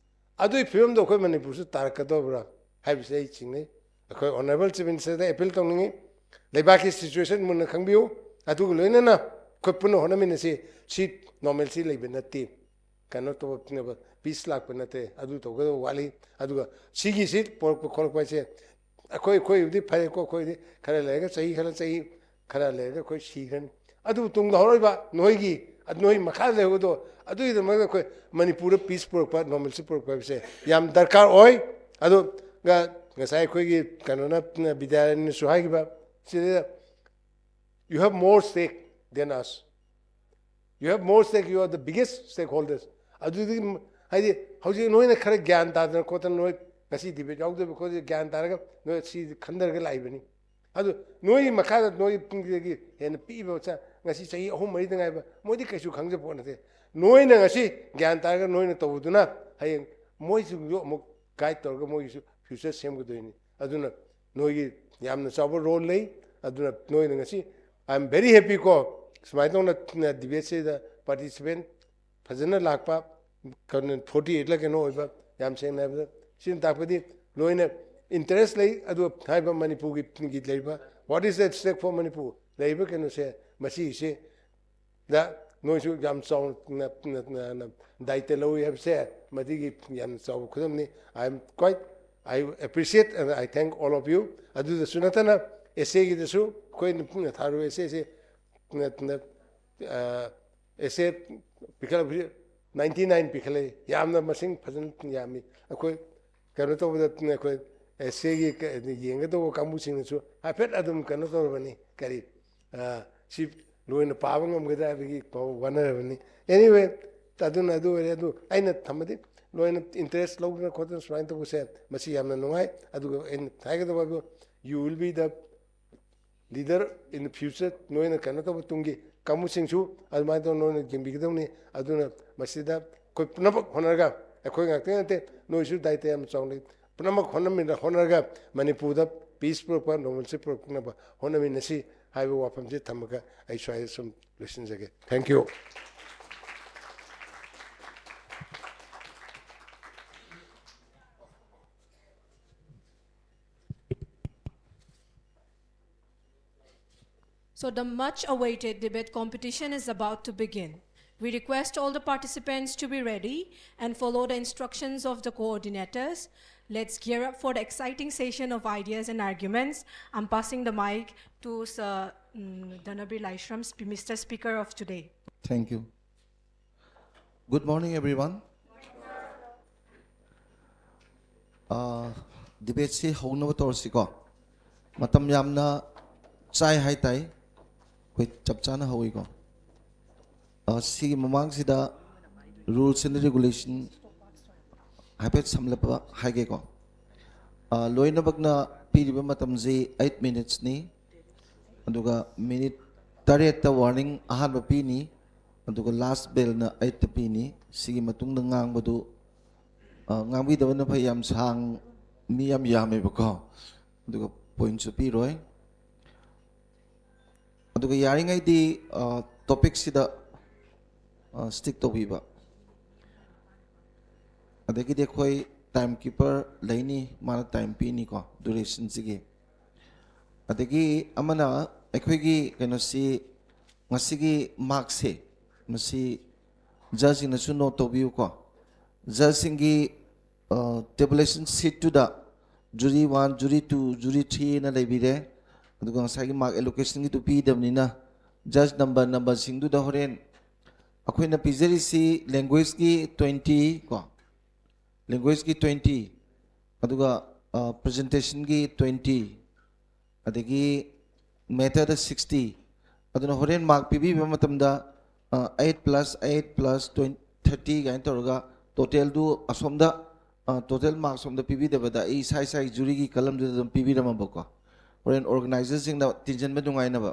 ꯑꯗꯨꯒꯤ ꯐꯤꯕꯝꯗꯣ ꯑꯩꯈꯣꯏ ꯃꯅꯤꯄꯨꯔꯁꯨ ꯇꯥꯔꯛꯀꯗꯧꯕ꯭ꯔꯥ ꯍꯥꯏꯕꯁꯦ ꯑꯩ ꯆꯤꯡꯅꯩ꯫ ꯑꯩꯈꯣꯏ ꯑꯣꯅꯔꯦꯕꯜ ꯆꯤꯐ ꯃꯤꯅꯤꯁꯇꯔꯗ ꯑꯦꯄꯤꯜ ꯇꯧꯅꯤꯡꯉꯤ, ꯂꯩꯕꯥꯛꯀꯤ ꯁꯤꯆꯨꯋꯦꯁꯟ ꯃꯨꯟꯅ ꯈꯪꯕꯤꯌꯨ, ꯑꯗꯨꯒ ꯂꯣꯏꯅꯅ ꯑꯩꯈꯣꯏ ꯄꯨꯟꯅ ꯍꯣꯠꯅꯃꯤꯟꯅꯁꯤ꯫ ꯁꯤ normalcy ꯂꯩꯕ ꯅꯠꯇꯦ, ꯀꯩꯅꯣ ꯇꯧꯕ, ꯄꯤꯁ ꯂꯥꯛꯄ ꯅꯠꯇꯦ, ꯑꯗꯨ ꯇꯧꯒꯗꯕ ꯋꯥꯠꯂꯤ꯫ ꯑꯗꯨꯒ ꯁꯤꯒꯤꯁꯤ ꯄꯣꯔꯛꯄ ꯈꯣꯠꯂꯛꯄ ꯍꯥꯏꯁꯦ ꯑꯩꯈꯣꯏ, ꯑꯩꯈꯣꯏꯕꯨꯗꯤ ꯐꯔꯦꯀꯣ, ꯑꯩꯈꯣꯏꯗꯤ ꯈꯔ ꯂꯩꯔꯒ ꯆꯍꯤ ꯈꯔ, ꯆꯍꯤ ꯈꯔ ꯂꯩꯔꯒ ꯑꯩꯈꯣꯏ ꯁꯤꯈ꯭ꯔꯅꯤ꯫ ꯑꯗꯨꯕꯨ ꯇꯨꯡꯗ ꯍꯧꯔꯛꯏꯕ ꯅꯣꯏꯒꯤ, ꯅꯣꯏ ꯃꯈꯥꯗ ꯂꯩꯍꯧꯕꯗꯣ, ꯑꯗꯨꯒꯤꯗꯃꯛꯇ ꯑꯩꯈꯣꯏ ꯃꯅꯤꯄꯨꯔꯗ ꯄꯤꯁ ꯄꯨꯔꯛꯄ, normalcy ꯄꯨꯔꯛꯄ ꯍꯥꯏꯕꯁꯦ ꯌꯥꯝ ꯗꯔꯀꯥꯔ ꯑꯣꯏ꯫ ꯑꯗꯨꯒ ꯉꯁꯥꯏ ꯑꯩꯈꯣꯏꯒꯤ ꯀꯩꯅꯣꯅ, ꯕꯤꯗ꯭ꯌꯥꯔꯥꯅꯤꯅꯁꯨ ꯍꯥꯏꯈꯤꯕ, ꯁꯤꯗ "You have more stake than us. You have more stake, you are the biggest stakeholders." ꯑꯗꯨꯗꯤ ꯍꯥꯏꯗꯤ ꯍꯧꯖꯤꯛ ꯅꯣꯏꯅ ꯈꯔ ꯒ꯭ꯌꯥꯟ ꯇꯥꯗꯅ ꯈꯣꯠꯇꯅ, ꯅꯣꯏ ꯉꯁꯤ ꯗꯤꯕꯦꯠ ꯌꯥꯎꯗꯕ ꯈꯣꯠꯇꯕ ꯒ꯭ꯌꯥꯟ ꯇꯥꯔꯒ ꯅꯣꯏ ꯁꯤ ꯈꯟꯊꯔꯒ ꯂꯥꯛꯏꯕꯅꯤ꯫ ꯑꯗꯨ ꯅꯣꯏꯒꯤ ꯃꯈꯥꯗ ꯅꯣꯏꯒꯤ ꯄꯨꯡꯁꯤꯗꯒꯤ ꯍꯦꯟꯅ ꯄꯤꯛꯏꯕ ꯃꯆꯥ, ꯉꯁꯤ ꯆꯍꯤ ꯑꯍꯨꯝ ꯃꯔꯤꯗ ꯉꯥꯏꯕ, ꯃꯣꯏꯗꯤ ꯀꯩꯁꯨ ꯈꯪꯖꯕ ꯄꯣꯠ ꯅꯠꯇꯦ꯫ ꯅꯣꯏꯅ ꯉꯁꯤ ꯒ꯭ꯌꯥꯟ ꯇꯥꯔꯒ ꯅꯣꯏꯅ ꯇꯧꯕꯗꯨꯅ ꯍꯌꯦꯡ ꯃꯣꯏꯁꯤꯡꯁꯨ ꯑꯃꯨꯛ ꯒꯥꯏꯗ ꯇꯧꯔꯒ ꯃꯣꯏꯒꯤꯁꯨ ꯐ꯭ꯌꯨꯆꯔ ꯁꯦꯝꯒꯗꯣꯏꯅꯤ꯫ ꯑꯗꯨꯅ ꯅꯣꯏꯒꯤ ꯌꯥꯝꯅ ꯆꯥꯎꯕ ꯔꯣꯜ ꯂꯩ꯫ ꯑꯗꯨꯅ ꯅꯣꯏꯅ ꯉꯁꯤ, I am very happy ꯀꯣ, ꯁꯨꯃꯥꯏꯅ ꯇꯧꯅ ꯗꯤꯕꯦꯠꯁꯤꯗ ꯄꯥꯔꯇꯤꯁꯤꯄꯦꯟ ꯐꯖꯅ ꯂꯥꯛꯄ, ꯐꯣꯔꯇꯤ ꯑꯩꯠꯂ ꯀꯩꯅꯣ ꯑꯣꯏꯕ, ꯌꯥꯝ ꯁꯦꯡꯅ ꯍꯥꯏꯕꯗ ꯁꯤꯅ ꯇꯥꯛꯄꯗꯤ ꯅꯣꯏꯅ interest ꯂꯩ, ꯑꯗꯨ ꯍꯥꯏꯕ ꯃꯅꯤꯄꯨꯔꯒꯤ ꯂꯩꯔꯤꯕ what is at stake for Manipur ꯂꯩꯔꯤꯕ ꯀꯩꯅꯣꯁꯦ, ꯃꯁꯤꯁꯦ ꯗ ꯅꯣꯏꯁꯨ ꯌꯥꯝ ꯆꯥꯎꯅ ꯗꯥꯏꯇ ꯂꯧꯏ ꯍꯥꯏꯕꯁꯦ ꯃꯗꯨꯒꯤ ꯌꯥꯝ ꯆꯥꯎꯕ ꯈꯨꯗꯝꯅꯤ꯫ I am quite, I appreciate and I thank all of you꯫ ꯑꯗꯨꯗꯁꯨ ꯅꯠꯇꯅ essayꯒꯤꯗꯁꯨ ꯑꯩꯈꯣꯏꯅ ꯄꯨꯟꯅ ꯊꯥꯔꯨꯕ essayꯁꯦ essay ꯄꯤꯈꯠꯂꯛꯄꯁꯤ ninety nine ꯄꯤꯈꯠꯂꯛꯏ꯫ ꯌꯥꯝꯅ ꯃꯁꯤꯡ ꯐꯖꯅ ꯌꯥꯝꯃꯤ꯫ ꯑꯩꯈꯣꯏ ꯀꯩꯅꯣ ꯇꯧꯕꯗ ꯑꯩꯈꯣꯏ essayꯒꯤ ꯌꯦꯡꯒꯗꯧꯕ ꯀꯥꯡꯕꯨꯁꯤꯡꯅꯁꯨ ꯍꯥꯏꯐꯦꯠ ꯑꯗꯨꯝ ꯀꯩꯅꯣ ꯇꯧꯔꯕꯅꯤ, ꯀꯔꯤ, ꯁꯤ ꯂꯣꯏꯅ ꯄꯥꯕ ꯉꯝꯒꯗ꯭ꯔꯥ ꯍꯥꯏꯕꯒꯤ ꯋꯥꯅꯔꯕꯅꯤ꯫ Anyway, ꯑꯗꯨꯅ ꯑꯗꯨ ꯑꯣꯏꯔꯦ꯫ ꯑꯗꯨ ꯑꯩꯅ ꯊꯝꯃꯗꯤ ꯂꯣꯏꯅ interest ꯂꯧꯗꯅ ꯈꯣꯠꯇꯅ ꯁꯨꯃꯥꯏꯅ ꯇꯧꯕꯁꯦ ꯃꯁꯤ ꯌꯥꯝꯅ ꯅꯨꯡꯉꯥꯏ꯫ ꯑꯗꯨꯒ ꯑꯩꯅ ꯍꯥꯏꯒꯗꯕ ꯍꯥꯏꯕꯨ, you will be the leader in the future꯫ ꯅꯣꯏꯅ ꯀꯩꯅꯣ ꯇꯧꯕ ꯇꯨꯡꯒꯤ ꯀꯥꯡꯕꯨꯁꯤꯡꯁꯨ ꯑꯗꯨꯃꯥꯏꯅ ꯇꯧꯅ ꯅꯣꯏꯅ ꯌꯦꯡꯕꯤꯒꯗꯧꯅꯤ꯫ ꯑꯗꯨꯅ ꯃꯁꯤꯗ ꯑꯩꯈꯣꯏ ꯄꯨꯝꯅꯃꯛ ꯍꯣꯠꯅꯔꯒ, ꯑꯩꯈꯣꯏ ꯉꯥꯛꯇ ꯅꯠꯇꯦ, ꯅꯣꯏꯁꯨ ꯗꯥꯏꯇ ꯌꯥꯝ ꯆꯥꯎꯅ ꯂꯩ, ꯄꯨꯝꯅꯃꯛ ꯍꯣꯠꯅꯃꯤꯟꯅ ꯍꯣꯠꯅꯔꯒ ꯃꯅꯤꯄꯨꯔꯗ peace ꯄꯨꯔꯛꯄ, normalcy ꯄꯨꯔꯛꯅꯕ ꯍꯣꯠꯅꯃꯤꯟꯅꯁꯤ ꯍꯥꯏꯕ ꯋꯥꯐꯝꯁꯤ ꯊꯝꯃꯒ ꯑꯩ ꯁ꯭ꯋꯥꯏꯗ ꯁꯨꯝ ꯂꯣꯏꯁꯤꯟꯖꯒꯦ꯫ Thank you꯫ So the much-awaited debate competition is about to begin. We request all the participants to be ready and follow the instructions of the coordinators. Let's gear up for the exciting session of ideas and arguments. I'm passing the mic to Sir mm, Dhanabir Laishram, sp- Mister Speaker of today. Thank you. Good morning, everyone. Uh, debate ꯁꯤ ꯍꯧꯅꯕ ꯇꯧꯔꯁꯤꯀꯣ꯫ ꯃꯇꯝ ꯌꯥꯝꯅ ꯆꯥꯏ ꯍꯥꯏ ꯇꯥꯏ꯫ ꯑꯩꯈꯣꯏ ꯆꯞ ꯆꯥꯅ ꯍꯧꯏꯀꯣ꯫ Uh, ꯁꯤꯒꯤ ꯃꯃꯥꯡꯁꯤꯗ rules and regulation ꯍꯥꯏꯐꯦꯠ ꯁꯝꯂꯞꯄ ꯍꯥꯏꯒꯦꯀꯣ꯫ Uh, ꯂꯣꯏꯅꯃꯛꯅ ꯄꯤꯔꯤꯕ ꯃꯇꯝꯁꯤ eight minutes ꯅꯤ꯫ ꯑꯗꯨꯒ minute ꯇꯔꯦꯠꯇ warning ꯑꯍꯥꯟꯕ ꯄꯤꯅꯤ꯫ ꯑꯗꯨꯒ last bellꯅ eightꯇ ꯄꯤꯅꯤ꯫ ꯁꯤꯒꯤ ꯃꯇꯨꯡꯗ ꯉꯥꯡꯕꯗꯨ, ꯑ, ꯉꯥꯡꯕꯤꯗꯕꯅ ꯐꯩ꯫ ꯌꯥꯝ ꯁꯥꯡ, ꯃꯤ ꯌꯥꯝ ꯌꯥꯝꯃꯦꯕꯀꯣ꯫ ꯑꯗꯨꯒ pointꯁꯨ ꯄꯤꯔꯣꯏ꯫ ꯑꯗꯨꯒ ꯌꯥꯔꯤꯉꯩꯗꯤ, ꯑ, topicꯁꯤꯗ, ꯑ, stick ꯇꯧꯕꯤꯕ꯫ ꯑꯗꯒꯤꯗꯤ ꯑꯩꯈꯣꯏ ꯇꯥꯏꯝ ꯀꯤꯄꯔ ꯂꯩꯅꯤ, ꯃꯥꯅ ꯇꯥꯏꯝ ꯄꯤꯅꯤꯀꯣ ꯗ꯭ꯌꯨꯔꯦꯁꯟꯁꯤꯒꯤ꯫ ꯑꯗꯒꯤ ꯑꯃꯅ ꯑꯩꯈꯣꯏꯒꯤ ꯀꯩꯅꯣꯁꯤ, ꯉꯁꯤꯒꯤ ꯃꯥꯔꯛꯁꯦ ꯃꯁꯤ ꯖꯖꯁꯤꯡꯅꯁꯨ ꯅꯣꯠ ꯇꯧꯕꯤꯌꯨꯀꯣ꯫ ꯖꯖꯁꯤꯡꯒꯤ ꯇꯦꯕꯨꯂꯦꯁꯟ ꯁꯤꯠꯇꯨꯗ jury one, jury two, jury three ꯑꯅ ꯂꯩꯕꯤꯔꯦ꯫ ꯑꯗꯨꯒ ꯉꯁꯥꯏꯒꯤ ꯃꯥꯔꯛ ꯑꯦꯂꯣꯀꯦꯁꯟꯒꯤꯗꯨ ꯄꯤꯗꯕꯅꯤꯅ ꯖꯖ ꯅꯝꯕꯔ ꯅꯝꯕꯔꯁꯤꯡꯗꯨꯗ ꯍꯣꯔꯦꯟ ꯑꯩꯈꯣꯏꯅ ꯄꯤꯖꯔꯤꯁꯤ ꯂꯦꯡꯒ꯭ꯋꯦꯖꯀꯤ ꯇ꯭ꯋꯦꯟꯇꯤ ꯀꯣ, ꯂꯦꯡꯒ꯭ꯋꯦꯖꯀꯤ ꯇ꯭ꯋꯦꯟꯇꯤ, ꯑꯗꯨꯒ ꯄ꯭ꯔꯖꯦꯟꯇꯦꯁꯟꯒꯤ ꯇ꯭ꯋꯦꯟꯇꯤ, ꯑꯗꯒꯤ ꯃꯦꯊꯗ ꯁꯤꯛꯁꯇꯤ꯫ ꯑꯗꯨꯅ ꯍꯣꯔꯦꯟ ꯃꯥꯔꯛ ꯄꯤꯕꯤꯕ ꯃꯇꯝꯗ eight plus eight plus twenty, thirty ꯀꯥꯏꯅ ꯇꯧꯔꯒ ꯇꯣꯇꯦꯜꯗꯨ ꯑꯁꯣꯝꯗ, ꯇꯣꯇꯦꯜ ꯃꯥꯔꯛ ꯁꯣꯝꯗ ꯄꯤꯕꯤꯗꯕꯗ ꯑꯩ ꯏꯁꯥ ꯏꯁꯥꯒꯤ ꯖꯨꯔꯤꯒꯤ ꯀꯂꯝꯗꯨꯗ ꯑꯗꯨꯝ ꯄꯤꯕꯤꯔꯝꯃꯕꯀꯣ꯫ ꯍꯣꯔꯦꯟ ꯑꯣꯔꯒꯅꯥꯏꯖꯔꯁꯤꯡꯅ ꯇꯤꯟꯁꯤꯟꯕ ꯅꯨꯡꯉꯥꯏꯅꯕ꯫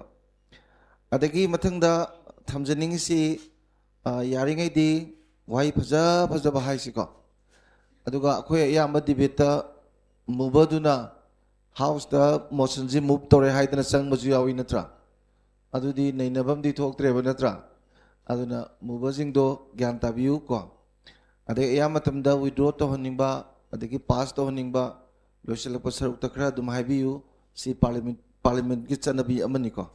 ꯑꯗꯒꯤ ꯃꯊꯪꯗ ꯊꯝꯖꯅꯤꯡꯉꯤꯁꯤ, ꯑ, ꯌꯥꯔꯤꯉꯩꯗꯤ ꯋꯥꯍꯩ ꯐꯖ ꯐꯖꯕ ꯍꯥꯏꯁꯤꯀꯣ꯫ ꯑꯗꯨꯒ ꯑꯩꯈꯣꯏ ꯑꯌꯥꯝꯕ ꯗꯤꯕꯦꯠꯇ ꯃꯨꯚꯔꯗꯨꯅ ꯍꯥꯎꯁꯇ ꯃꯣꯁꯟꯁꯤ ꯃꯨꯚ ꯇꯧꯔꯦ ꯍꯥꯏꯗꯅ ꯆꯪꯕꯁꯨ ꯌꯥꯎꯏ ꯅꯠꯇ꯭ꯔꯥ? ꯑꯗꯨꯗꯤ ꯅꯩꯅꯕꯝꯗꯤ ꯊꯣꯛꯇ꯭ꯔꯦꯕ ꯅꯠꯇ꯭ꯔꯥ? ꯑꯗꯨꯅ ꯃꯨꯚꯔꯁꯤꯡꯗꯣ ꯒ꯭ꯌꯥꯟ ꯇꯥꯕꯤꯌꯨ ꯀꯣ꯫ ꯑꯗꯩ ꯑꯌꯥꯝꯕ ꯃꯇꯝꯗ ꯋꯤꯗ꯭ꯔꯣ ꯇꯧꯍꯟꯅꯤꯡꯕ, ꯑꯗꯒꯤ ꯄꯥꯁ ꯇꯧꯍꯟꯅꯤꯡꯕ, ꯂꯣꯏꯁꯤꯜꯂꯛꯄ ꯁꯔꯨꯛꯇ ꯈꯔ ꯑꯗꯨꯝ ꯍꯥꯏꯕꯤꯌꯨ꯫ ꯁꯤ ꯄꯥꯔꯂꯤꯌꯥꯃꯦꯟ-, ꯄꯥꯔꯂꯤꯌꯥꯃꯦꯟꯒꯤ ꯆꯠꯅꯕꯤ ꯑꯃꯅꯤꯀꯣ꯫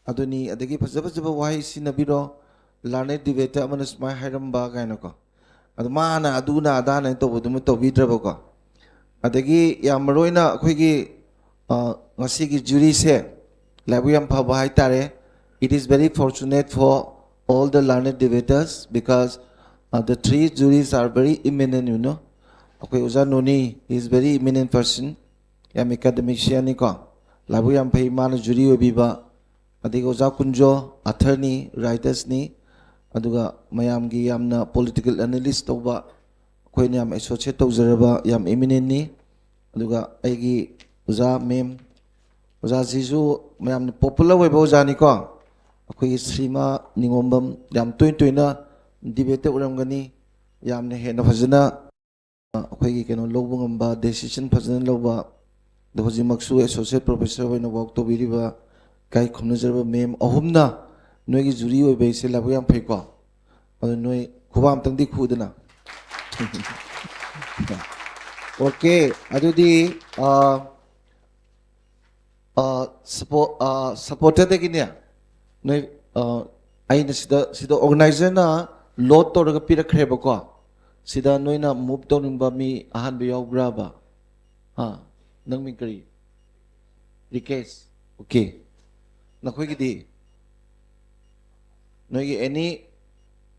ꯑꯗꯨꯅꯤ, ꯑꯗꯒꯤ ꯐꯖ ꯐꯖꯕ ꯋꯥꯍꯩ ꯁꯤꯖꯤꯟꯅꯕꯤꯔꯣ꯫ ꯂꯥꯔꯅꯦꯠ ꯗꯤꯕꯦꯠꯇ ꯑꯃꯅ ꯁꯨꯃꯥꯏꯅ ꯍꯥꯏꯔꯝꯕ ꯀꯥꯏꯅꯀꯣ꯫ ꯑꯗꯨ ꯃꯥꯅ ꯑꯗꯨꯅ ꯑꯗꯥꯅ ꯇꯧꯕꯗꯨꯃ ꯇꯧꯕꯤꯗ꯭ꯔꯕꯀꯣ꯫ ꯑꯗꯒꯤ ꯌꯥꯝ ꯃꯔꯨ ꯑꯣꯏꯅ ꯑꯩꯈꯣꯏꯒꯤ, ꯑ, ꯉꯁꯤꯒꯤ ꯖꯨꯔꯤꯁꯦ ꯂꯥꯏꯕꯛ ꯌꯥꯝ ꯐꯕ ꯍꯥꯏꯇꯥꯔꯦ꯫ It is very fortunate for all the learned debaters because, uh, the three juries are very eminent, you know. ꯑꯩꯈꯣꯏ ꯑꯣꯖꯥ ꯅꯣꯅꯤ, he is very eminent person, ꯌꯥꯝ ꯑꯦꯀꯥꯗꯃꯤꯛꯁꯤꯌꯥꯟꯅꯤꯀꯣ, ꯂꯥꯏꯕꯛ ꯌꯥꯝ ꯐꯩ ꯃꯥꯅ ꯖꯨꯔꯤ ꯑꯣꯏꯕꯤꯕ꯫ ꯑꯗꯒꯤ ꯑꯣꯖꯥ ꯀꯨꯟꯖꯣ, ꯑꯊꯔꯅꯤ, ꯔꯥꯏꯇꯔꯁꯅꯤ, ꯑꯗꯨꯒ ꯃꯌꯥꯝꯒꯤ ꯌꯥꯝꯅ ꯄꯣꯂꯤꯇꯤꯀꯦꯜ ꯑꯦꯅꯥꯂꯤꯁ ꯇꯧꯕ, ꯑꯩꯈꯣꯏꯅ ꯌꯥꯝ ꯑꯦꯁꯣꯁꯤꯌꯦꯠ ꯇꯧꯖꯔꯕ ꯌꯥꯝ ꯏꯃꯤꯅꯦꯟꯅꯤ꯫ ꯑꯗꯨꯒ ꯑꯩꯒꯤ ꯑꯣꯖꯥ ꯃꯦꯝ, ꯑꯣꯖꯥꯁꯤꯁꯨ ꯃꯌꯥꯝꯅ ꯄꯣꯄꯨꯂꯔ ꯑꯣꯏꯕ ꯑꯣꯖꯥꯅꯤꯀꯣ꯫ ꯑꯩꯈꯣꯏꯒꯤ ꯁ꯭ꯔꯤꯃꯥ ꯅꯤꯉꯣꯝꯕꯝ ꯌꯥꯝ ꯇꯣꯏ ꯇꯣꯏꯅ ꯗꯤꯕꯦꯠꯇ ꯎꯔꯝꯒꯅꯤ꯫ ꯌꯥꯝꯅ ꯍꯦꯟꯅ ꯐꯖꯅ ꯑꯩꯈꯣꯏꯒꯤ ꯀꯩꯅꯣ ꯂꯧꯕ ꯉꯝꯕ, ꯗꯦꯁꯤꯖꯟ ꯐꯖꯅ ꯂꯧꯕ, ꯑꯗꯣ ꯍꯧꯖꯤꯛꯃꯛꯁꯨ ꯑꯦꯁꯣꯁꯤꯌꯦꯠ ꯄ꯭ꯔꯣꯐꯦꯁꯔ ꯑꯣꯏꯅ ꯋꯥꯛ ꯇꯧꯕꯤꯔꯤꯕ ꯏꯀꯥꯏ ꯈꯨꯝꯅꯖꯔꯕ ꯃꯦꯝ ꯑꯍꯨꯝꯅ ꯅꯣꯏꯒꯤ ꯖꯨꯔꯤ ꯑꯣꯏꯕ ꯍꯥꯏꯁꯦ ꯂꯥꯏꯕꯛ ꯌꯥꯝ ꯐꯩꯀꯣ꯫ ꯑꯗꯣ ꯅꯣꯏ ꯈꯨꯕꯥꯛ ꯑꯝꯇꯪꯗꯤ ꯈꯨꯗꯅ꯫ ꯑꯣꯀꯦ, ꯑꯗꯨꯗꯤ ꯑ, ꯑ, ꯁꯄꯣ ꯑ, ꯁꯄꯣꯔꯇꯔꯗꯒꯤꯅꯦ, ꯅꯣꯏ ꯑ, ꯑꯩꯅ ꯁꯤꯗ ꯁꯤꯗ ꯑꯣꯔꯒꯅꯥꯏꯖꯔꯅ ꯂꯣꯠ ꯇꯧꯔꯒ ꯄꯤꯔꯛꯈ꯭ꯔꯦꯕꯀꯣ꯫ ꯁꯤꯗ ꯅꯣꯏꯅ ꯃꯨꯚ ꯇꯧꯅꯤꯡꯕ ꯃꯤ ꯑꯍꯥꯟꯕ ꯌꯥꯎꯕ꯭ꯔꯥꯕ? ꯍꯥ? ꯅꯪ ꯃꯤꯡ ꯀꯔꯤ? ꯔꯤꯀꯦꯁ꯫ ꯑꯣꯀꯦ꯫ ꯅꯈꯣꯏꯒꯤꯗꯤ? ꯅꯣꯏꯒꯤ ꯑꯦꯅꯤ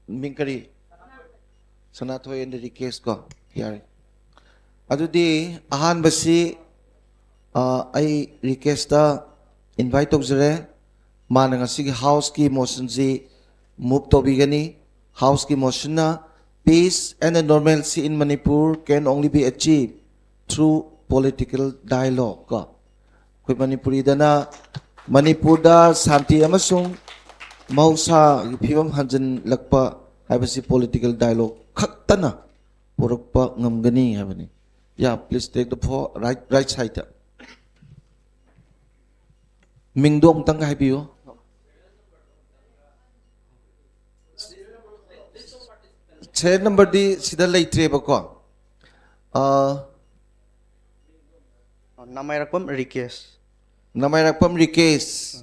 ꯃꯤꯡ ꯀꯔꯤ? ꯁꯅꯥꯊꯣꯏ ꯑꯦꯟ ꯔꯤꯀꯦꯁ ꯀꯣ꯫ ꯌꯥꯔꯦ꯫ ꯑꯗꯨꯗꯤ ꯑꯍꯥꯟꯕꯁꯤ ꯑ, ꯑꯩ ꯔꯤꯀꯦꯁꯇ ꯏꯟꯚꯥꯏꯠ ꯇꯧꯖꯔꯦ꯫ ꯃꯥꯅ ꯉꯁꯤꯒꯤ ꯍꯥꯎꯁꯀꯤ ꯃꯣꯁꯟꯁꯤ ꯃꯨꯚ ꯇꯧꯕꯤꯒꯅꯤ꯫ ꯍꯥꯎꯁꯀꯤ ꯃꯣꯁꯟꯅ, "Peace and normalcy in Manipur can only be achieved through political dialogue" ꯀꯣ꯫ ꯑꯩꯈꯣꯏ ꯃꯅꯤꯄꯨꯔꯤꯗꯅ, "ꯃꯅꯤꯄꯨꯔꯗ ꯁꯥꯟꯇꯤ ꯑꯃꯁꯨꯡ ꯃꯍꯧꯁꯥꯒꯤ ꯐꯤꯕꯝ ꯍꯟꯖꯤꯜꯂꯛꯄ ꯍꯥꯏꯕꯁꯤ ꯄꯣꯂꯤꯇꯤꯀꯦꯜ ꯗꯥꯏꯂꯣꯒ ꯈꯛꯇꯅ ꯄꯨꯔꯛꯄ ꯉꯝꯒꯅꯤ" ꯍꯥꯏꯕꯅꯤ꯫ Yeah, please take the floor, right, right side. ꯃꯤꯡꯗꯣ ꯑꯃꯨꯛꯇꯪ ꯍꯥꯏꯕꯤꯌꯨ꯫ ꯁꯦꯔꯤꯌꯦꯜ ꯅꯝꯕꯔꯗꯤ ꯁꯤꯗ ꯂꯩꯇ꯭ꯔꯦꯕꯀꯣ꯫ ꯑꯥ, ꯅꯃꯥꯏꯔꯛꯄꯝ ꯔꯤꯀꯦꯁ꯫ ꯅꯃꯥꯏꯔꯛꯄꯝ ꯔꯤꯀꯦꯁ꯫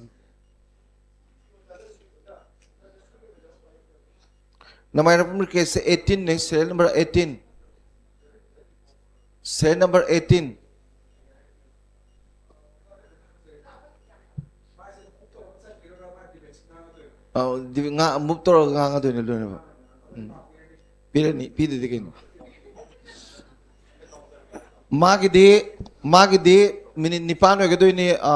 ꯅꯃꯥꯏꯔꯛꯄꯝ ꯔꯤꯀꯦꯁꯁꯦ ꯑꯩꯠꯇꯤꯟꯅꯦ, serial number eighteen. Serial number eighteen. ꯑꯧ, ꯗꯤ-, ꯉꯥ-, ꯃꯨꯚ ꯇꯧꯔꯒ ꯉꯥꯡꯉꯗꯣꯏꯅꯦ ꯂꯣꯏꯅꯃꯛ꯫ ꯎꯝ꯫ ꯄꯤꯔꯅꯤ, ꯄꯤꯗꯗꯤ ꯀꯩꯅꯣ꯫ ꯃꯥꯒꯤꯗꯤ, ꯃꯥꯒꯤꯗꯤ ꯃꯤꯅꯤꯠ ꯅꯤꯄꯥꯟ ꯑꯣꯏꯒꯗꯣꯏꯅꯤ꯫ ꯑ,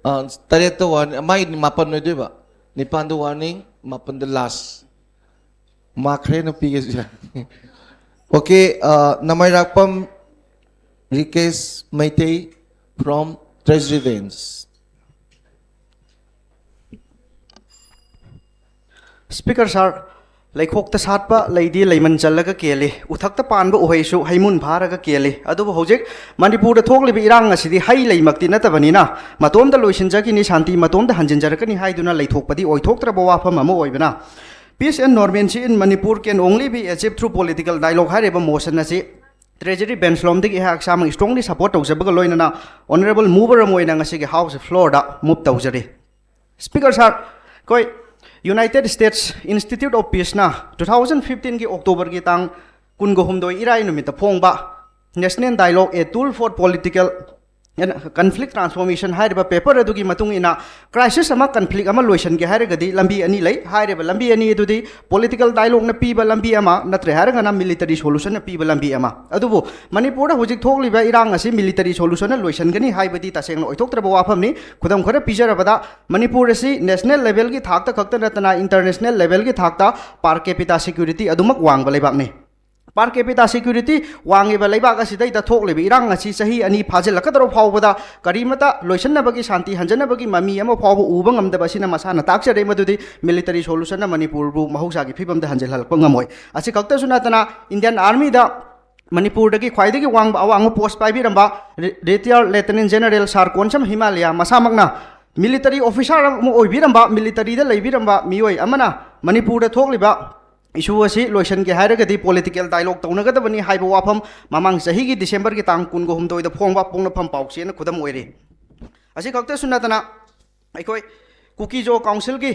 ꯑ, ꯇꯔꯦꯠꯇ ꯋꯥꯔꯅꯤꯡ, ꯃꯥꯒꯤ ꯃꯥꯄꯟ ꯑꯣꯏꯗꯣꯏꯕ꯫ ꯅꯤꯄꯥꯟꯗ ꯋꯥꯔꯅꯤꯡ, ꯃꯥꯄꯟꯗ ꯂꯥꯁ꯫ ꯃꯥ ꯈꯔ ꯍꯦꯟꯅ ꯄꯤꯒꯦꯁꯨ ꯌꯥꯏ꯫ ꯑꯣꯀꯦ, ꯑ, Namoirakpam Rikesh Meitei from Treasury Range꯫ Speaker sir, ꯂꯩꯈꯣꯛꯇ ꯁꯥꯠꯄ ꯂꯩꯗꯤ ꯂꯩꯃꯟ ꯆꯜꯂꯒ ꯀꯦꯜꯂꯤ, ꯎꯊꯛꯇ ꯄꯥꯟꯕ ꯎꯍꯩꯁꯨ ꯍꯩꯃꯨꯟ ꯐꯥꯔꯒ ꯀꯦꯜꯂꯤ꯫ ꯑꯗꯨꯕꯨ ꯍꯧꯖꯤꯛ ꯃꯅꯤꯄꯨꯔꯗ ꯊꯣꯛꯂꯤꯕ ꯏꯔꯥꯡ ꯑꯁꯤꯗꯤ ꯍꯩ ꯂꯩꯃꯛꯇꯤ ꯅꯠꯇꯕꯅꯤꯅ, ꯃꯇꯣꯝꯇ ꯂꯣꯏꯁꯤꯟꯖꯈꯤꯅꯤ, ꯁꯥꯟꯇꯤ ꯃꯇꯣꯝꯇ ꯍꯟꯖꯤꯟꯖꯔꯛꯀꯅꯤ ꯍꯥꯏꯗꯨꯅ ꯂꯩꯊꯣꯛꯄꯗꯤ ꯑꯣꯏꯊꯣꯛꯇ꯭ꯔꯕ ꯋꯥꯐꯝ ꯑꯃ ꯑꯣꯏꯕꯅ, "Peace and normalcy in Manipur can only be achieved through political dialogue" ꯍꯥꯏꯔꯤꯕ ꯃꯣꯁꯟ ꯑꯁꯤ Treasury bench ꯂꯣꯝꯗꯒꯤ ꯑꯩꯍꯥꯛ ꯏꯁꯥꯃꯛ strongly support ꯇꯧꯖꯕꯒ ꯂꯣꯏꯅꯅ honourable mover ꯑꯃ ꯑꯣꯏꯅ ꯉꯁꯤꯒꯤ House floor ꯗ move ꯇꯧꯖꯔꯤ꯫ Speaker sir, ꯑꯩꯈꯣꯏ United States Institute of Peace ꯅ two thousand fifteen ꯒꯤ October ꯒꯤ ꯇꯥꯡ ꯀꯨꯟꯒ ꯍꯨꯝꯗꯣꯏ ꯏꯔꯥꯏ ꯅꯨꯃꯤꯠꯇ ꯐꯣꯡꯕ National Dialogue, A Tool for Political and Conflict Transformation ꯍꯥꯏꯔꯤꯕ paper ꯑꯗꯨꯒꯤ ꯃꯇꯨꯡ ꯏꯟꯅ crisis ꯑꯃ, conflict ꯑꯃ ꯂꯣꯏꯁꯤꯟꯒꯦ ꯍꯥꯏꯔꯒꯗꯤ ꯂꯝꯕꯤ ꯑꯅꯤ ꯂꯩ꯫ ꯍꯥꯏꯔꯤꯕ ꯂꯝꯕꯤ ꯑꯅꯤ ꯑꯗꯨꯗꯤ political dialogue ꯅ ꯄꯤꯕ ꯂꯝꯕꯤ ꯑꯃ, ꯅꯠꯇ꯭ꯔꯦ ꯍꯥꯏꯔꯒꯅ military solution ꯅ ꯄꯤꯕ ꯂꯝꯕꯤ ꯑꯃ꯫ ꯑꯗꯨꯕꯨ ꯃꯅꯤꯄꯨꯔꯗ ꯍꯧꯖꯤꯛ ꯊꯣꯛꯂꯤꯕ ꯏꯔꯥꯡ ꯑꯁꯤ military solution ꯅ ꯂꯣꯏꯁꯤꯟꯒꯅꯤ ꯍꯥꯏꯕꯗꯤ ꯇꯁꯦꯡꯅ ꯑꯣꯏꯊꯣꯛꯇ꯭ꯔꯕ ꯋꯥꯐꯝꯅꯤ꯫ ꯈꯨꯗꯝ ꯈꯔ ꯄꯤꯖꯔꯕꯗ, ꯃꯅꯤꯄꯨꯔ ꯑꯁꯤ national level ꯒꯤ ꯊꯥꯛꯇ ꯈꯛꯇ ꯅꯠꯇꯅ international level ꯒꯤ ꯊꯥꯛꯇ per capita security ꯑꯗꯨꯃꯛ ꯋꯥꯡꯕ ꯂꯩꯕꯥꯛꯅꯤ꯫ Per capita security ꯋꯥꯡꯉꯤꯕ ꯂꯩꯕꯥꯛ ꯑꯁꯤꯗꯩꯗ ꯊꯣꯛꯂꯤꯕ ꯏꯔꯥꯡ ꯑꯁꯤ ꯆꯍꯤ ꯑꯅꯤ ꯐꯥꯖꯤꯜꯂꯛꯀꯗꯧꯔꯕ ꯐꯥꯎꯕꯗ ꯀꯔꯤꯃꯠꯇ ꯂꯣꯏꯁꯤꯟꯅꯕꯒꯤ, ꯁꯥꯟꯇꯤ ꯍꯟꯖꯅꯕꯒꯤ ꯃꯃꯤ ꯑꯃ ꯐꯥꯎꯕ ꯎꯕ ꯉꯝꯗꯕ ꯑꯁꯤꯅ ꯃꯁꯥꯅ ꯇꯥꯛꯆꯔꯦ ꯃꯗꯨꯗꯤ military solution ꯅ ꯃꯅꯤꯄꯨꯔꯕꯨ ꯃꯍꯧꯁꯥꯒꯤ ꯐꯤꯕꯝꯗ ꯍꯟꯖꯤꯜꯍꯜꯂꯛꯄ ꯉꯝꯃꯣꯏ꯫ ꯑꯁꯤ ꯈꯛꯇꯁꯨ ꯅꯠꯇꯅ Indian Army ꯗ ꯃꯅꯤꯄꯨꯔꯗꯒꯤ ꯈ꯭ꯋꯥꯏꯗꯒꯤ ꯋꯥꯡꯕ, ꯑꯋꯥꯡꯕ post ꯄꯥꯏꯕꯤꯔꯝꯕ ꯔꯤ-, retired Lieutenant General Sir Konsam Himalaya ꯃꯁꯥꯃꯛꯅ military officer ꯑꯃ ꯑꯣꯏꯕꯤꯔꯝꯕ, military ꯗ ꯂꯩꯕꯤꯔꯝꯕ ꯃꯤꯑꯣꯏ ꯑꯃꯅ ꯃꯅꯤꯄꯨꯔꯗ ꯊꯣꯛꯂꯤꯕ issue ꯑꯁꯤ ꯂꯣꯏꯁꯤꯟꯒꯦ ꯍꯥꯏꯔꯒꯗꯤ political dialogue ꯇꯧꯅꯒꯗꯕꯅꯤ ꯍꯥꯏꯕ ꯋꯥꯐꯝ ꯃꯃꯥꯡ ꯆꯍꯤꯒꯤ December ꯒꯤ ꯇꯥꯡ ꯀꯨꯟꯒ ꯍꯨꯝꯗꯣꯏꯗ ꯐꯣꯡꯕ ꯄꯣꯛꯅꯐꯝ ꯄꯥꯎꯆꯦꯅ ꯈꯨꯗꯝ ꯑꯣꯏꯔꯤ꯫ ꯑꯁꯤ ꯈꯛꯇꯁꯨ ꯅꯠꯇꯅ ꯑꯩꯈꯣꯏ ꯀꯨꯀꯤ-ꯖꯣ council ꯒꯤ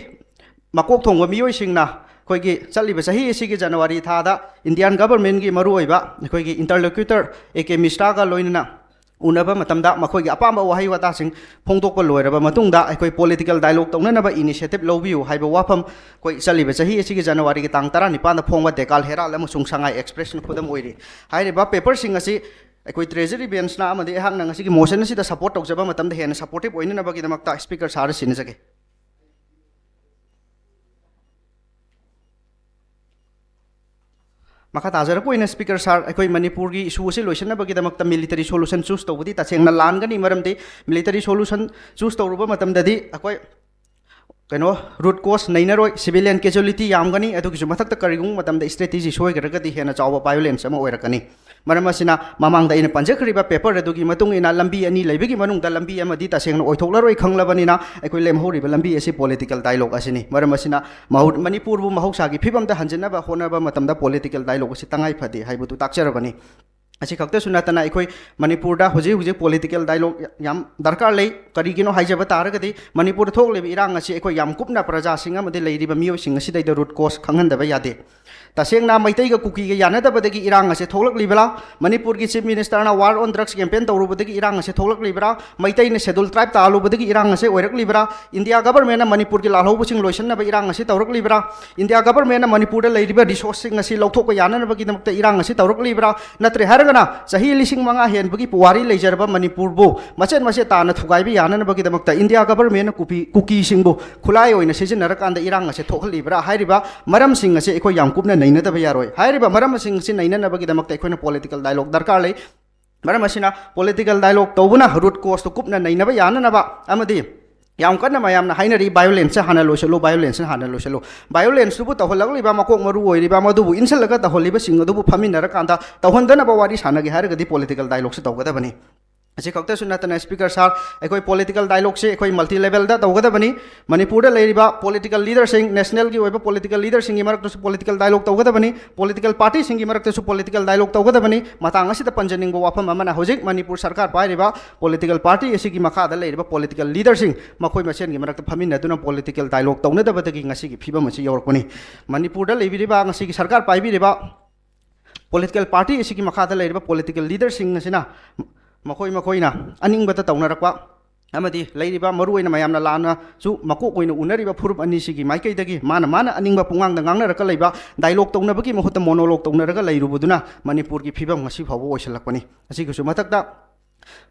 ꯃꯀꯣꯛ ꯊꯣꯡꯕ ꯃꯤꯑꯣꯏꯁꯤꯡꯅ ꯑꯩꯈꯣꯏꯒꯤ ꯆꯠꯂꯤꯕ ꯆꯍꯤ ꯑꯁꯤꯒꯤ January ꯊꯥꯗ Indian government ꯒꯤ ꯃꯔꯨꯑꯣꯏꯕ ꯑꯩꯈꯣꯏꯒꯤ interlocutor A K Mishra ꯒ ꯂꯣꯏꯅꯅ ꯎꯅꯕ ꯃꯇꯝꯗ ꯃꯈꯣꯏꯒꯤ ꯑꯄꯥꯝꯕ ꯋꯥꯍꯩ ꯋꯥꯇꯥꯁꯤꯡ ꯐꯣꯡꯗꯣꯛꯄ ꯂꯣꯏꯔꯕ ꯃꯇꯨꯡꯗ ꯑꯩꯈꯣꯏ political dialogue ꯇꯧꯅꯅꯕ initiative ꯂꯧꯕꯤꯌꯨ ꯍꯥꯏꯕ ꯋꯥꯐꯝ ꯑꯩꯈꯣꯏ ꯆꯠꯂꯤꯕ ꯆꯍꯤ ꯑꯁꯤꯒꯤ January ꯒꯤ ꯇꯥꯡ ꯇꯔꯥꯅꯤꯄꯥꯟꯗ ꯐꯣꯡꯕ Deccan Herald ꯑꯃꯁꯨꯡ Sangai Express ꯅ ꯈꯨꯗꯝ ꯑꯣꯏꯔꯤ꯫ ꯍꯥꯏꯔꯤꯕ paper ꯁꯤꯡ ꯑꯁꯤ ꯑꯩꯈꯣꯏ Treasury bench ꯅ ꯑꯃꯗꯤ ꯑꯩꯍꯥꯛꯅ ꯉꯁꯤꯒꯤ motion ꯑꯁꯤꯗ support ꯇꯧꯖꯕ ꯃꯇꯝꯗ ꯍꯦꯟꯅ supportive ꯑꯣꯏꯅꯅꯕꯒꯤꯗꯃꯛꯇ Speaker Sir ꯗ ꯁꯤꯟꯅꯖꯒꯦ꯫ ꯃꯈꯥ ꯇꯥꯖꯔꯛꯄ ꯑꯣꯏꯅ Speaker Sir, ꯑꯩꯈꯣꯏ ꯃꯅꯤꯄꯨꯔꯒꯤ issue ꯑꯁꯤ ꯂꯣꯏꯁꯤꯟꯅꯕꯒꯤꯗꯃꯛꯇ military solution choose ꯇꯧꯕꯗꯤ ꯇꯁꯦꯡꯅ ꯂꯥꯟꯒꯅꯤ, ꯃꯔꯝꯗꯤ military solution choose ꯇꯧꯔꯨꯕ ꯃꯇꯝꯗꯗꯤ ꯑꯩꯈꯣꯏ ꯀꯩꯅꯣ, root cause ꯅꯩꯅꯔꯣꯏ, civilian casualty ꯌꯥꯝꯒꯅꯤ, ꯑꯗꯨꯒꯤꯁꯨ ꯃꯊꯛꯇ ꯀꯔꯤꯒꯨꯝꯕ ꯃꯇꯝꯗ strategy ꯁꯣꯏꯈ꯭ꯔꯒꯗꯤ ꯍꯦꯟꯅ ꯆꯥꯎꯕ violence ꯑꯃ ꯑꯣꯏꯔꯛꯀꯅꯤ꯫ ꯃꯔꯝ ꯑꯁꯤꯅ ꯃꯃꯥꯡꯗ ꯑꯩꯅ ꯄꯟꯖꯈ꯭ꯔꯤꯕ paper ꯑꯗꯨꯒꯤ ꯃꯇꯨꯡ ꯏꯟꯅ ꯂꯝꯕꯤ ꯑꯅꯤ ꯂꯩꯕꯒꯤ ꯃꯅꯨꯡꯗ ꯂꯝꯕꯤ ꯑꯃꯗꯤ ꯇꯁꯦꯡꯅ ꯑꯣꯏꯊꯣꯛꯂꯔꯣꯏ ꯈꯪꯂꯕꯅꯤꯅ ꯑꯩꯈꯣꯏ ꯂꯦꯝꯍꯧꯔꯤꯕ ꯂꯝꯕꯤ ꯑꯁꯤ political dialogue ꯑꯁꯤꯅꯤ꯫ ꯃꯔꯝ ꯑꯁꯤꯅ ꯃꯍꯧ-, ꯃꯅꯤꯄꯨꯔꯕꯨ ꯃꯍꯧꯁꯥꯒꯤ ꯐꯤꯕꯝꯗ ꯍꯟꯖꯤꯟꯅꯕ ꯍꯣꯠꯅꯕ ꯃꯇꯝꯗ political dialogue ꯑꯁꯤ ꯇꯉꯥꯏ ꯐꯗꯦ ꯍꯥꯏꯕꯗꯨ ꯇꯥꯛꯆꯔꯕꯅꯤ꯫ ꯑꯁꯤ ꯈꯛꯇꯁꯨ ꯅꯠꯇꯅ ꯑꯩꯈꯣꯏ ꯃꯅꯤꯄꯨꯔꯗ ꯍꯧꯖꯤꯛ ꯍꯧꯖꯤꯛ political dialogue ꯌꯥꯝ ꯗꯔꯀꯥꯔ ꯂꯩ꯫ ꯀꯔꯤꯒꯤꯅꯣ ꯍꯥꯏꯖꯕ ꯇꯥꯔꯒꯗꯤ, ꯃꯅꯤꯄꯨꯔꯗ ꯊꯣꯛꯂꯤꯕ ꯏꯔꯥꯡ ꯑꯁꯤ ꯑꯩꯈꯣꯏ ꯌꯥꯝ ꯀꯨꯞꯅ ꯄ꯭ꯔꯖꯥꯁꯤꯡ ꯑꯃꯗꯤ ꯂꯩꯔꯤꯕ ꯃꯤꯑꯣꯏꯁꯤꯡ ꯑꯁꯤꯗꯩꯗ root cause ꯈꯪꯍꯟꯗꯕ ꯌꯥꯗꯦ꯫ ꯇꯁꯦꯡꯅ ꯃꯩꯇꯩꯒ ꯀꯨꯀꯤꯒ ꯌꯥꯅꯗꯕꯗꯒꯤ ꯏꯔꯥꯡ ꯑꯁꯦ ꯊꯣꯛꯂꯛꯂꯤꯕ꯭ꯔꯥ? ꯃꯅꯤꯄꯨꯔꯒꯤ Chief Minister ꯅ war on drugs campaign ꯇꯧꯔꯨꯕꯗꯒꯤ ꯏꯔꯥꯡ ꯑꯁꯦ ꯊꯣꯛꯂꯛꯂꯤꯕ꯭ꯔꯥ? ꯃꯩꯇꯩꯅ Scheduled Tribe ꯇꯥꯍꯜꯂꯨꯕꯗꯒꯤ ꯏꯔꯥꯡ ꯑꯁꯦ ꯑꯣꯏꯔꯛꯂꯤꯕ꯭ꯔꯥ? India government ꯅ ꯃꯅꯤꯄꯨꯔꯒꯤ ꯂꯥꯜꯍꯧꯕꯁꯤꯡ ꯂꯣꯏꯁꯤꯟꯅꯕ ꯏꯔꯥꯡ ꯑꯁꯤ ꯇꯧꯔꯛꯂꯤꯕ꯭ꯔꯥ? India government ꯅ ꯃꯅꯤꯄꯨꯔꯗ ꯂꯩꯔꯤꯕ resource ꯁꯤꯡ ꯑꯁꯤ ꯂꯧꯊꯣꯛꯄ ꯌꯥꯅꯅꯕꯒꯤꯗꯃꯛꯇ ꯏꯔꯥꯡ ꯑꯁꯤ ꯇꯧꯔꯛꯂꯤꯕ꯭ꯔꯥ? ꯅꯠꯇ꯭ꯔꯦ ꯍꯥꯏꯔꯒꯅ ꯆꯍꯤ ꯂꯤꯁꯤꯡ ꯃꯉꯥ ꯍꯦꯟꯕꯒꯤ ꯄꯨꯋꯥꯔꯤ ꯂꯩꯖꯔꯕ ꯃꯅꯤꯄꯨꯔꯕꯨ ꯃꯆꯦꯠ ꯃꯆꯦꯠ ꯇꯥꯅ ꯊꯨꯒꯥꯏꯕ ꯌꯥꯅꯅꯕꯒꯤꯗꯃꯛꯇ India government ꯅ ꯀꯨꯀꯤ, ꯀꯨꯀꯤꯁꯤꯡꯕꯨ ꯈꯨꯠꯂꯥꯏ ꯑꯣꯏꯅ ꯁꯤꯖꯤꯟꯅꯔꯀꯥꯟꯗ ꯏꯔꯥꯡ ꯑꯁꯦ ꯊꯣꯛꯍꯜꯂꯤꯕ꯭ꯔꯥ ꯍꯥꯏꯔꯤꯕ ꯃꯔꯝꯁꯤꯡ ꯑꯁꯤ ꯑꯩꯈꯣꯏ ꯌꯥꯝ ꯀꯨꯞꯅ ꯅꯩꯅꯗꯕ ꯌꯥꯔꯣꯏ꯫ ꯍꯥꯏꯔꯤꯕ ꯃꯔꯝꯁꯤꯡ ꯑꯁꯤ ꯅꯩꯅꯅꯕꯒꯤꯗꯃꯛꯇ ꯑꯩꯈꯣꯏꯅ political dialogue ꯗꯔꯀꯥꯔ ꯂꯩ꯫ ꯃꯔꯝ ꯑꯁꯤꯅ political dialogue ꯇꯧꯕꯅ root cause ꯇꯨ ꯀꯨꯞꯅ ꯅꯩꯅꯕ ꯌꯥꯅꯅꯕ ꯑꯃꯗꯤ ꯌꯥꯝ ꯀꯟꯅ ꯃꯌꯥꯝꯅ ꯍꯥꯏꯅꯔꯤ, violence ꯁꯦ ꯍꯥꯟꯅ ꯂꯣꯏꯁꯤꯜꯂꯨ, violence ꯁꯦ ꯍꯥꯟꯅ ꯂꯣꯏꯁꯤꯜꯂꯨ꯫ Violence ꯇꯨꯕꯨ ꯇꯧꯍꯜꯂꯛꯂꯤꯕ ꯃꯀꯣꯛ ꯃꯔꯨ ꯑꯣꯏꯔꯤꯕ ꯃꯗꯨꯕꯨ ꯏꯟꯁꯤꯜꯂꯒ ꯇꯧꯍꯜꯂꯤꯕꯁꯤꯡ ꯑꯗꯨꯕꯨ ꯐꯝꯃꯤꯟꯅꯔꯀꯥꯟꯗ ꯇꯧꯍꯟꯗꯅꯕ ꯋꯥꯔꯤ ꯁꯥꯟꯅꯒꯦ ꯍꯥꯏꯔꯒꯗꯤ political dialogue ꯁꯦ ꯇꯧꯒꯗꯕꯅꯤ꯫ ꯑꯁꯤ ꯈꯛꯇꯁꯨ ꯅꯠꯇꯅ, Speaker Sir, ꯑꯩꯈꯣꯏ political dialogue ꯁꯦ ꯑꯩꯈꯣꯏ multi level ꯗ ꯇꯧꯒꯗꯕꯅꯤ꯫ ꯃꯅꯤꯄꯨꯔꯗ ꯂꯩꯔꯤꯕ political leader ꯁꯤꯡ, national ꯒꯤ ꯑꯣꯏꯕ political leader ꯁꯤꯡꯒꯤ ꯃꯔꯛꯇꯁꯨ political dialogue ꯇꯧꯒꯗꯕꯅꯤ꯫ Political party ꯁꯤꯡꯒꯤ ꯃꯔꯛꯇꯁꯨ political dialogue ꯇꯧꯒꯗꯕꯅꯤ꯫ ꯃꯇꯥꯡ ꯑꯁꯤꯗ ꯄꯟꯖꯅꯤꯡꯕ ꯋꯥꯐꯝ ꯑꯃꯅ, ꯍꯧꯖꯤꯛ ꯃꯅꯤꯄꯨꯔ ꯁꯔꯀꯥꯔ ꯄꯥꯏꯔꯤꯕ political party ꯑꯁꯤꯒꯤ ꯃꯈꯥꯗ ꯂꯩꯔꯤꯕ political leader ꯁꯤꯡ, ꯃꯈꯣꯏ ꯃꯁꯦꯟꯒꯤ ꯃꯔꯛꯇ ꯐꯝꯃꯤꯟꯅꯗꯨꯅ political dialogue ꯇꯧꯅꯗꯕꯗꯒꯤ ꯉꯁꯤꯒꯤ ꯐꯤꯕꯝ ꯑꯁꯤ ꯌꯧꯔꯛꯄꯅꯤ꯫ ꯃꯅꯤꯄꯨꯔꯗ ꯂꯩꯕꯤꯔꯤꯕ, ꯉꯁꯤꯒꯤ ꯁꯔꯀꯥꯔ ꯄꯥꯏꯕꯤꯔꯤꯕ political party ꯑꯁꯤꯒꯤ ꯃꯈꯥꯗ ꯂꯩꯔꯤꯕ political leader ꯁꯤꯡ ꯑꯁꯤꯅ ꯃꯈꯣꯏ ꯃꯈꯣꯏꯅ ꯑꯅꯤꯡꯕꯇ ꯇꯧꯅꯔꯛꯄ ꯑꯃꯗꯤ ꯂꯩꯔꯤꯕ ꯃꯔꯨꯑꯣꯏꯅ ꯃꯌꯥꯝꯅ ꯂꯥꯟꯅꯁꯨ ꯃꯀꯣꯛ ꯑꯣꯏꯅ ꯎꯅꯔꯤꯕ ꯐꯨꯔꯨꯞ ꯑꯅꯤꯁꯤꯒꯤ ꯃꯥꯏꯀꯩꯗꯒꯤ ꯃꯥꯅ ꯃꯥꯅ ꯑꯅꯤꯡꯕ ꯄꯨꯡꯉꯥꯡꯗ ꯉꯥꯡꯅꯔꯛꯀ ꯂꯩꯕ, dialogue ꯇꯧꯅꯕꯒꯤ ꯃꯍꯨꯠꯇ monologue ꯇꯧꯅꯔꯒ ꯂꯩꯔꯨꯕꯗꯨꯅ ꯃꯅꯤꯄꯨꯔꯒꯤ ꯐꯤꯕꯝ ꯉꯁꯤ ꯐꯥꯎꯕ ꯑꯣꯏꯁꯤꯜꯂꯛꯄꯅꯤ꯫ ꯑꯁꯤꯒꯤꯁꯨ ꯃꯊꯛꯇ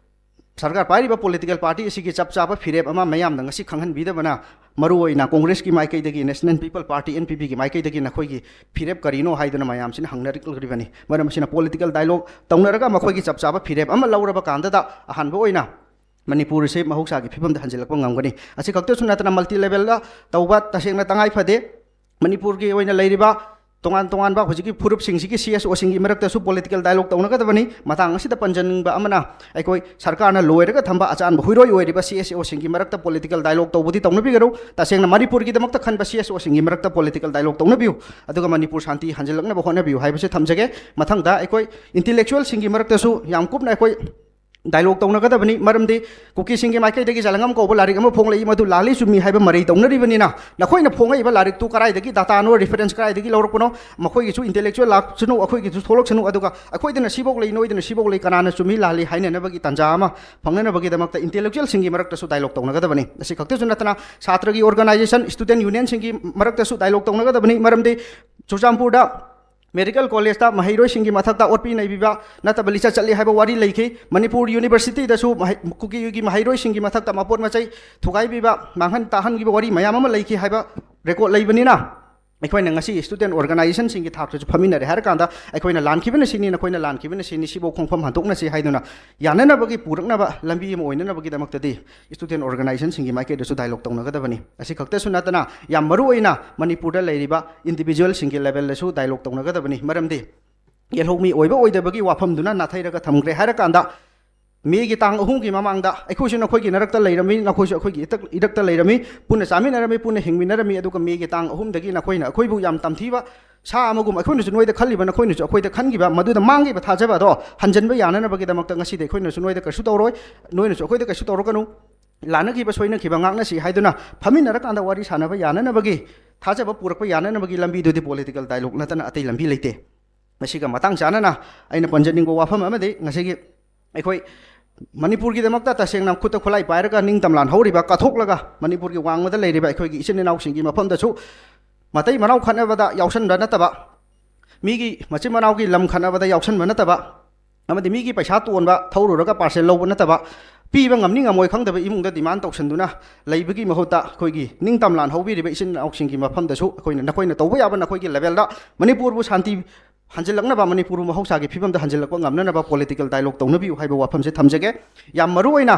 ꯁꯔꯀꯥꯔ ꯄꯥꯏꯔꯤꯕ political party ꯑꯁꯤꯒꯤ ꯆꯞ ꯆꯥꯕ ꯐꯤꯔꯦꯞ ꯑꯃ ꯃꯌꯥꯝꯗ ꯉꯁꯤ ꯈꯪꯍꯟꯕꯤꯗꯕꯅ, ꯃꯔꯨꯑꯣꯏꯅ Congress ꯀꯤ ꯃꯥꯏꯀꯩꯗꯒꯤ, National People Party, N P P ꯒꯤ ꯃꯥꯏꯀꯩꯗꯒꯤ ꯅꯈꯣꯏꯒꯤ ꯐꯤꯔꯦꯞ ꯀꯔꯤꯅꯣ ꯍꯥꯏꯗꯨꯅ ꯃꯌꯥꯝꯁꯤꯅ ꯍꯪꯅꯔꯛꯂꯤꯕꯅꯤ꯫ ꯃꯔꯝ ꯑꯁꯤꯅ political dialogue ꯇꯧꯅꯔꯒ ꯃꯈꯣꯏꯒꯤ ꯆꯞ ꯆꯥꯕ ꯐꯤꯔꯦꯞ ꯑꯃ ꯂꯧꯔꯕ ꯀꯥꯟꯗꯗ ꯑꯍꯥꯟꯕ ꯑꯣꯏꯅ ꯃꯅꯤꯄꯨꯔ ꯑꯁꯤ ꯃꯍꯧꯁꯥꯒꯤ ꯐꯤꯕꯝꯗ ꯍꯟꯖꯤꯜꯂꯛꯄ ꯉꯝꯒꯅꯤ꯫ ꯑꯁꯤ ꯈꯛꯇꯁꯨ ꯅꯠꯇꯅ multi level ꯗ ꯇꯧꯕ ꯇꯁꯦꯡꯅ ꯇꯉꯥꯏ ꯐꯗꯦ꯫ ꯃꯅꯤꯄꯨꯔꯒꯤ ꯑꯣꯏꯅ ꯂꯩꯔꯤꯕ ꯇꯣꯉꯥꯟ ꯇꯣꯉꯥꯟꯕ ꯍꯧꯖꯤꯛꯀꯤ ꯐꯨꯔꯨꯞꯁꯤꯡꯁꯤꯒꯤ ꯁꯤ ꯑꯦꯁ ꯑꯣꯁꯤꯡꯒꯤ ꯃꯔꯛꯇꯁꯨ ꯄꯣꯂꯤꯇꯤꯀꯦꯜ ꯗꯥꯏꯂꯣꯛ ꯇꯧꯅꯒꯗꯕꯅꯤ꯫ ꯃꯇꯥꯡ ꯑꯁꯤꯗ ꯄꯟꯖꯅꯤꯡꯕ ꯑꯃꯅ, ꯑꯩꯈꯣꯏ ꯁꯔꯀꯥꯔꯅ ꯂꯣꯏꯔꯒ ꯊꯝꯕ ꯑꯆꯥꯟꯕ ꯍꯨꯏꯔꯣꯏ ꯑꯣꯏꯔꯤꯕ ꯁꯤ ꯑꯦꯁ ꯑꯣꯁꯤꯡꯒꯤ ꯃꯔꯛꯇ ꯄꯣꯂꯤꯇꯤꯀꯦꯜ ꯗꯥꯏꯂꯣꯛ ꯇꯧꯕꯗꯤ ꯇꯧꯅꯕꯤꯒꯅꯨ꯫ ꯇꯁꯦꯡꯅ ꯃꯅꯤꯄꯨꯔꯒꯤꯗꯃꯛꯇ ꯈꯟꯕ ꯁꯤ ꯑꯦꯁ ꯑꯣꯁꯤꯡꯒꯤ ꯃꯔꯛꯇ ꯄꯣꯂꯤꯇꯤꯀꯦꯜ ꯗꯥꯏꯂꯣꯛ ꯇꯧꯅꯕꯤꯌꯨ, ꯑꯗꯨꯒ ꯃꯅꯤꯄꯨꯔ ꯁꯥꯟꯇꯤ ꯍꯟꯖꯤꯜꯂꯛꯅꯕ ꯍꯣꯠꯅꯕꯤꯌꯨ ꯍꯥꯏꯕꯁꯤ ꯊꯝꯖꯒꯦ꯫ ꯃꯊꯪꯗ ꯑꯩꯈꯣꯏ ꯏꯟꯇꯦꯂꯦꯛꯆꯨꯋꯦꯜꯁꯤꯡꯒꯤ ꯃꯔꯛꯇꯁꯨ ꯌꯥꯝ ꯀꯨꯞꯅ ꯑꯩꯈꯣꯏ ꯗꯥꯏꯂꯣꯛ ꯇꯧꯅꯒꯗꯕꯅꯤ꯫ ꯃꯔꯝꯗꯤ ꯀꯨꯀꯤꯁꯤꯡꯒꯤ ꯃꯥꯏꯀꯩꯗꯒꯤ ꯖꯂꯪꯉꯝ ꯀꯧꯕ ꯂꯥꯏꯔꯤꯛ ꯑꯃ ꯐꯣꯡꯂꯛꯏ, ꯃꯗꯨ ꯂꯥꯜꯂꯤ ꯆꯨꯝꯃꯤ ꯍꯥꯏꯕ ꯃꯔꯩ ꯇꯧꯅꯔꯤꯕꯅꯤꯅ, ꯅꯈꯣꯏꯅ ꯐꯣꯡꯉꯛꯏꯕ ꯂꯥꯏꯔꯤꯛꯇꯨ ꯀꯗꯥꯏꯗꯒꯤ ꯗꯥꯇꯥꯅꯣ, ꯔꯤꯐꯔꯦꯟꯁ ꯀꯗꯥꯏꯗꯒꯤ ꯂꯧꯔꯛꯄꯅꯣ? ꯃꯈꯣꯏꯒꯤꯁꯨ ꯏꯟꯇꯦꯂꯦꯛꯆꯨꯋꯦꯜ ꯂꯥꯛꯁꯅꯨ, ꯑꯩꯈꯣꯏꯒꯤꯁꯨ ꯊꯣꯛꯂꯛꯁꯅꯨ, ꯑꯗꯨꯒ ꯑꯩꯈꯣꯏꯗꯅ ꯁꯤꯐꯧ ꯂꯩ, ꯅꯣꯏꯗꯅ ꯁꯤꯐꯧ ꯂꯩ, ꯀꯅꯥꯅ ꯆꯨꯝꯃꯤ ꯂꯥꯜꯂꯤ ꯍꯥꯏꯅꯅꯕꯒꯤ ꯇꯥꯟꯖꯥ ꯑꯃ ꯐꯪꯅꯅꯕꯒꯤꯗꯃꯛꯇ ꯏꯟꯇꯦꯂꯦꯛꯆꯨꯋꯦꯜꯁꯤꯡꯒꯤ ꯃꯔꯛꯇꯁꯨ ꯗꯥꯏꯂꯣꯛ ꯇꯧꯅꯒꯗꯕꯅꯤ꯫ ꯑꯁꯤ ꯈꯛꯇꯁꯨ ꯅꯠꯇꯅ ꯁꯥꯇ꯭ꯔꯒꯤ ꯑꯣꯔꯒꯅꯥꯏꯖꯦꯁꯟ, ꯁ꯭ꯇꯨꯗꯦꯟ ꯌꯨꯅꯤꯌꯟꯁꯤꯡꯒꯤ ꯃꯔꯛꯇꯁꯨ ꯗꯥꯏꯂꯣꯛ ꯇꯧꯅꯒꯗꯕꯅꯤ꯫ ꯃꯔꯝꯗꯤ ꯆꯨꯔꯆꯥꯟꯄꯨꯔꯗ ꯃꯦꯗꯤꯀꯦꯜ ꯀꯣꯂꯦꯖꯇ ꯃꯍꯩꯔꯣꯏꯁꯤꯡꯒꯤ ꯃꯊꯛꯇ ꯑꯣꯠꯄꯤ ꯅꯩꯕꯤꯕ ꯅꯠꯇꯕ ꯂꯤꯆꯠ ꯆꯠꯂꯤ ꯍꯥꯏꯕ ꯋꯥꯔꯤ ꯂꯩꯈꯤ꯫ ꯃꯅꯤꯄꯨꯔ ꯌꯨꯅꯤꯚꯔꯁꯤꯇꯤꯗꯁꯨ ꯃꯍꯩ-, ꯀꯨꯀꯤꯒꯤ ꯃꯍꯩꯔꯣꯏꯁꯤꯡꯒꯤ ꯃꯊꯛꯇ ꯃꯄꯣꯠ ꯃꯆꯩ ꯊꯨꯒꯥꯏꯕꯤꯕ, ꯃꯥꯡꯍꯟ ꯇꯥꯍꯟꯈꯤꯕ ꯋꯥꯔꯤ ꯃꯌꯥꯝ ꯑꯃ ꯂꯩꯈꯤ ꯍꯥꯏꯕ ꯔꯦꯀꯣꯔꯗ ꯂꯩꯕꯅꯤꯅ, ꯑꯩꯈꯣꯏꯅ ꯉꯁꯤ ꯁ꯭ꯇꯨꯗꯦꯟ ꯑꯣꯔꯒꯅꯥꯏꯖꯦꯁꯟꯁꯤꯡꯒꯤ ꯊꯥꯛꯇꯁꯨ ꯐꯝꯃꯤꯟꯅꯔꯦ ꯍꯥꯏꯔꯀꯥꯟꯗ, ꯑꯩꯈꯣꯏꯅ ꯂꯥꯟꯈꯤꯕꯅ ꯁꯤꯅꯤ, ꯅꯈꯣꯏꯅ ꯂꯥꯟꯈꯤꯕꯅ ꯁꯤꯅꯤ, ꯁꯤꯐꯧ ꯈꯣꯡꯐꯝ ꯍꯟꯗꯣꯛꯅꯁꯤ ꯍꯥꯏꯗꯨꯅ ꯌꯥꯅꯅꯕꯒꯤ ꯄꯨꯔꯛꯅꯕ ꯂꯝꯕꯤ ꯑꯃ ꯑꯣꯏꯅꯅꯕꯒꯤꯗꯃꯛꯇꯗꯤ ꯁ꯭ꯇꯨꯗꯦꯟ ꯑꯣꯔꯒꯅꯥꯏꯖꯦꯁꯟꯁꯤꯡꯒꯤ ꯃꯥꯏꯀꯩꯗꯁꯨ ꯗꯥꯏꯂꯣꯛ ꯇꯧꯅꯒꯗꯕꯅꯤ꯫ ꯑꯁꯤ ꯈꯛꯇꯁꯨ ꯅꯠꯇꯅ ꯌꯥꯝ ꯃꯔꯨ ꯑꯣꯏꯅ ꯃꯅꯤꯄꯨꯔꯗ ꯂꯩꯔꯤꯕ ꯏꯟꯗꯤꯚꯤꯖꯨꯋꯦꯜꯁꯤꯡꯒꯤ ꯂꯦꯚꯦꯜꯗꯁꯨ ꯗꯥꯏꯂꯣꯛ ꯇꯧꯅꯒꯗꯕꯅꯤ꯫ ꯃꯔꯝꯗꯤ ꯌꯦꯜꯍꯧꯃꯤ ꯑꯣꯏꯕ ꯑꯣꯏꯗꯕꯒꯤ ꯋꯥꯐꯝꯗꯨꯅ ꯅꯥꯊꯩꯔꯒ ꯊꯝꯈ꯭ꯔꯦ ꯍꯥꯏꯔꯀꯥꯟꯗ, ꯃꯦꯒꯤ ꯇꯥꯡ ꯑꯍꯨꯝꯒꯤ ꯃꯃꯥꯡꯗ ꯑꯩꯈꯣꯏꯁꯨ ꯅꯈꯣꯏꯒꯤ ꯅꯔꯛꯇ ꯂꯩꯔꯝꯃꯤ, ꯅꯈꯣꯏꯁꯨ ꯑꯩꯈꯣꯏꯒꯤ ꯏꯊꯛ-, ꯏꯔꯛꯇ ꯂꯩꯔꯝꯃꯤ, ꯄꯨꯟꯅ ꯆꯥꯃꯤꯟꯅꯔꯝꯃꯤ, ꯄꯨꯟꯅ ꯍꯤꯡꯃꯤꯟꯅꯔꯝꯃꯤ, ꯑꯗꯨꯒ ꯃꯦꯒꯤ ꯇꯥꯡ ꯑꯍꯨꯝꯗꯒꯤ ꯅꯈꯣꯏꯅ ꯑꯩꯈꯣꯏꯕꯨ ꯌꯥꯝ ꯇꯝꯊꯤꯕ ꯁꯥ ꯑꯃꯒꯨꯝ ꯑꯩꯈꯣꯏꯅꯁꯨ ꯅꯣꯏꯗ ꯈꯜꯂꯤꯕ, ꯅꯈꯣꯏꯅꯁꯨ ꯑꯩꯈꯣꯏꯗ ꯈꯟꯈꯤꯕ, ꯃꯗꯨꯗ ꯃꯥꯡꯈꯤꯕ ꯊꯥꯖꯕ ꯑꯗꯣ ꯍꯟꯖꯤꯟꯕ ꯌꯥꯅꯅꯕꯒꯤꯗꯃꯛꯇ ꯉꯁꯤꯗꯤ ꯑꯩꯈꯣꯏꯅꯁꯨ ꯅꯣꯏꯗ ꯀꯩꯁꯨ ꯇꯧꯔꯣꯏ, ꯅꯣꯏꯅꯁꯨ ꯑꯩꯈꯣꯏꯗ ꯀꯩꯁꯨ ꯇꯧꯔꯛꯀꯅꯨ, ꯂꯥꯟꯅꯈꯤꯕ ꯁꯣꯏꯅꯈꯤꯕ ꯉꯥꯛꯅꯁꯤ ꯍꯥꯏꯗꯨꯅ ꯐꯝꯃꯤꯟꯅꯔꯀꯥꯟꯗ ꯋꯥꯔꯤ ꯁꯥꯟꯅꯕ ꯌꯥꯅꯅꯕꯒꯤ, ꯊꯥꯖꯕ ꯄꯨꯔꯛꯄ ꯌꯥꯅꯅꯕꯒꯤ ꯂꯝꯕꯤꯗꯨꯗꯤ ꯄꯣꯂꯤꯇꯤꯀꯦꯜ ꯗꯥꯏꯂꯣꯛ ꯅꯠꯇꯅ ꯑꯇꯩ ꯂꯝꯕꯤ ꯂꯩꯇꯦ꯫ ꯃꯁꯤꯒ ꯃꯇꯥꯡ ꯆꯥꯅꯅ ꯑꯩꯅ ꯄꯟꯖꯅꯤꯡꯕ ꯋꯥꯐꯝ ꯑꯃꯗꯤ, ꯉꯁꯤꯒꯤ ꯑꯩꯈꯣꯏ ꯃꯅꯤꯄꯨꯔꯒꯤꯗꯃꯛꯇ ꯇꯁꯦꯡꯅ ꯈꯨꯠꯇ ꯈꯨꯠꯂꯥꯏ ꯄꯥꯏꯔꯒ ꯅꯤꯡꯇꯝ ꯂꯥꯟ ꯍꯧꯔꯤꯕ, ꯀꯠꯊꯣꯛꯂꯒ ꯃꯅꯤꯄꯨꯔꯒꯤ ꯋꯥꯡꯃꯗ ꯂꯩꯔꯤꯕ ꯑꯩꯈꯣꯏꯒꯤ ꯏꯆꯤꯟ ꯏꯅꯥꯎꯁꯤꯡꯒꯤ ꯃꯐꯝꯗꯁꯨ ꯃꯇꯩ ꯃꯅꯥꯎ ꯈꯠꯅꯕꯗ ꯌꯥꯎꯁꯟꯕ ꯅꯠꯇꯕ, ꯃꯤꯒꯤ ꯃꯆꯤꯟ ꯃꯅꯥꯎꯒꯤ ꯂꯝ ꯈꯠꯅꯕꯗ ꯌꯥꯎꯁꯟꯕ ꯅꯠꯇꯕ, ꯑꯃꯗꯤ ꯃꯤꯒꯤ ꯄꯩꯁꯥ ꯇꯣꯟꯕ, ꯊꯧꯔꯨꯔꯒ ꯄꯥꯔꯁꯦꯜ ꯂꯧꯕ ꯅꯠꯇꯕ, ꯄꯤꯕ ꯉꯝꯅꯤ ꯉꯝꯃꯣꯏ ꯈꯪꯗꯕ ꯏꯃꯨꯡꯗ ꯗꯤꯃꯥꯟ ꯇꯧꯁꯟꯗꯨꯅ ꯂꯩꯕꯒꯤ ꯃꯍꯨꯠꯇ, ꯑꯩꯈꯣꯏꯒꯤ ꯅꯤꯡꯇꯝ ꯂꯥꯟ ꯍꯧꯕꯤꯔꯤꯕ ꯏꯆꯤꯟ ꯏꯅꯥꯎꯁꯤꯡꯒꯤ ꯃꯐꯝꯗꯁꯨ ꯑꯩꯈꯣꯏꯅ, ꯅꯈꯣꯏꯅ ꯇꯧꯕ ꯌꯥꯕ ꯅꯈꯣꯏꯒꯤ ꯂꯦꯚꯦꯜꯗ ꯃꯅꯤꯄꯨꯔꯕꯨ ꯁꯥꯟꯇꯤ ꯍꯟꯖꯤꯜꯂꯛꯅꯕ, ꯃꯅꯤꯄꯨꯔꯕꯨ ꯃꯍꯧꯁꯥꯒꯤ ꯐꯤꯕꯝꯗ ꯍꯟꯖꯤꯜꯂꯛꯄ ꯉꯝꯅꯅꯕ ꯄꯣꯂꯤꯇꯤꯀꯦꯜ ꯗꯥꯏꯂꯣꯛ ꯇꯧꯅꯕꯤꯌꯨ ꯍꯥꯏꯕ ꯋꯥꯐꯝꯁꯦ ꯊꯝꯖꯒꯦ꯫ ꯌꯥꯝ ꯃꯔꯨ ꯑꯣꯏꯅ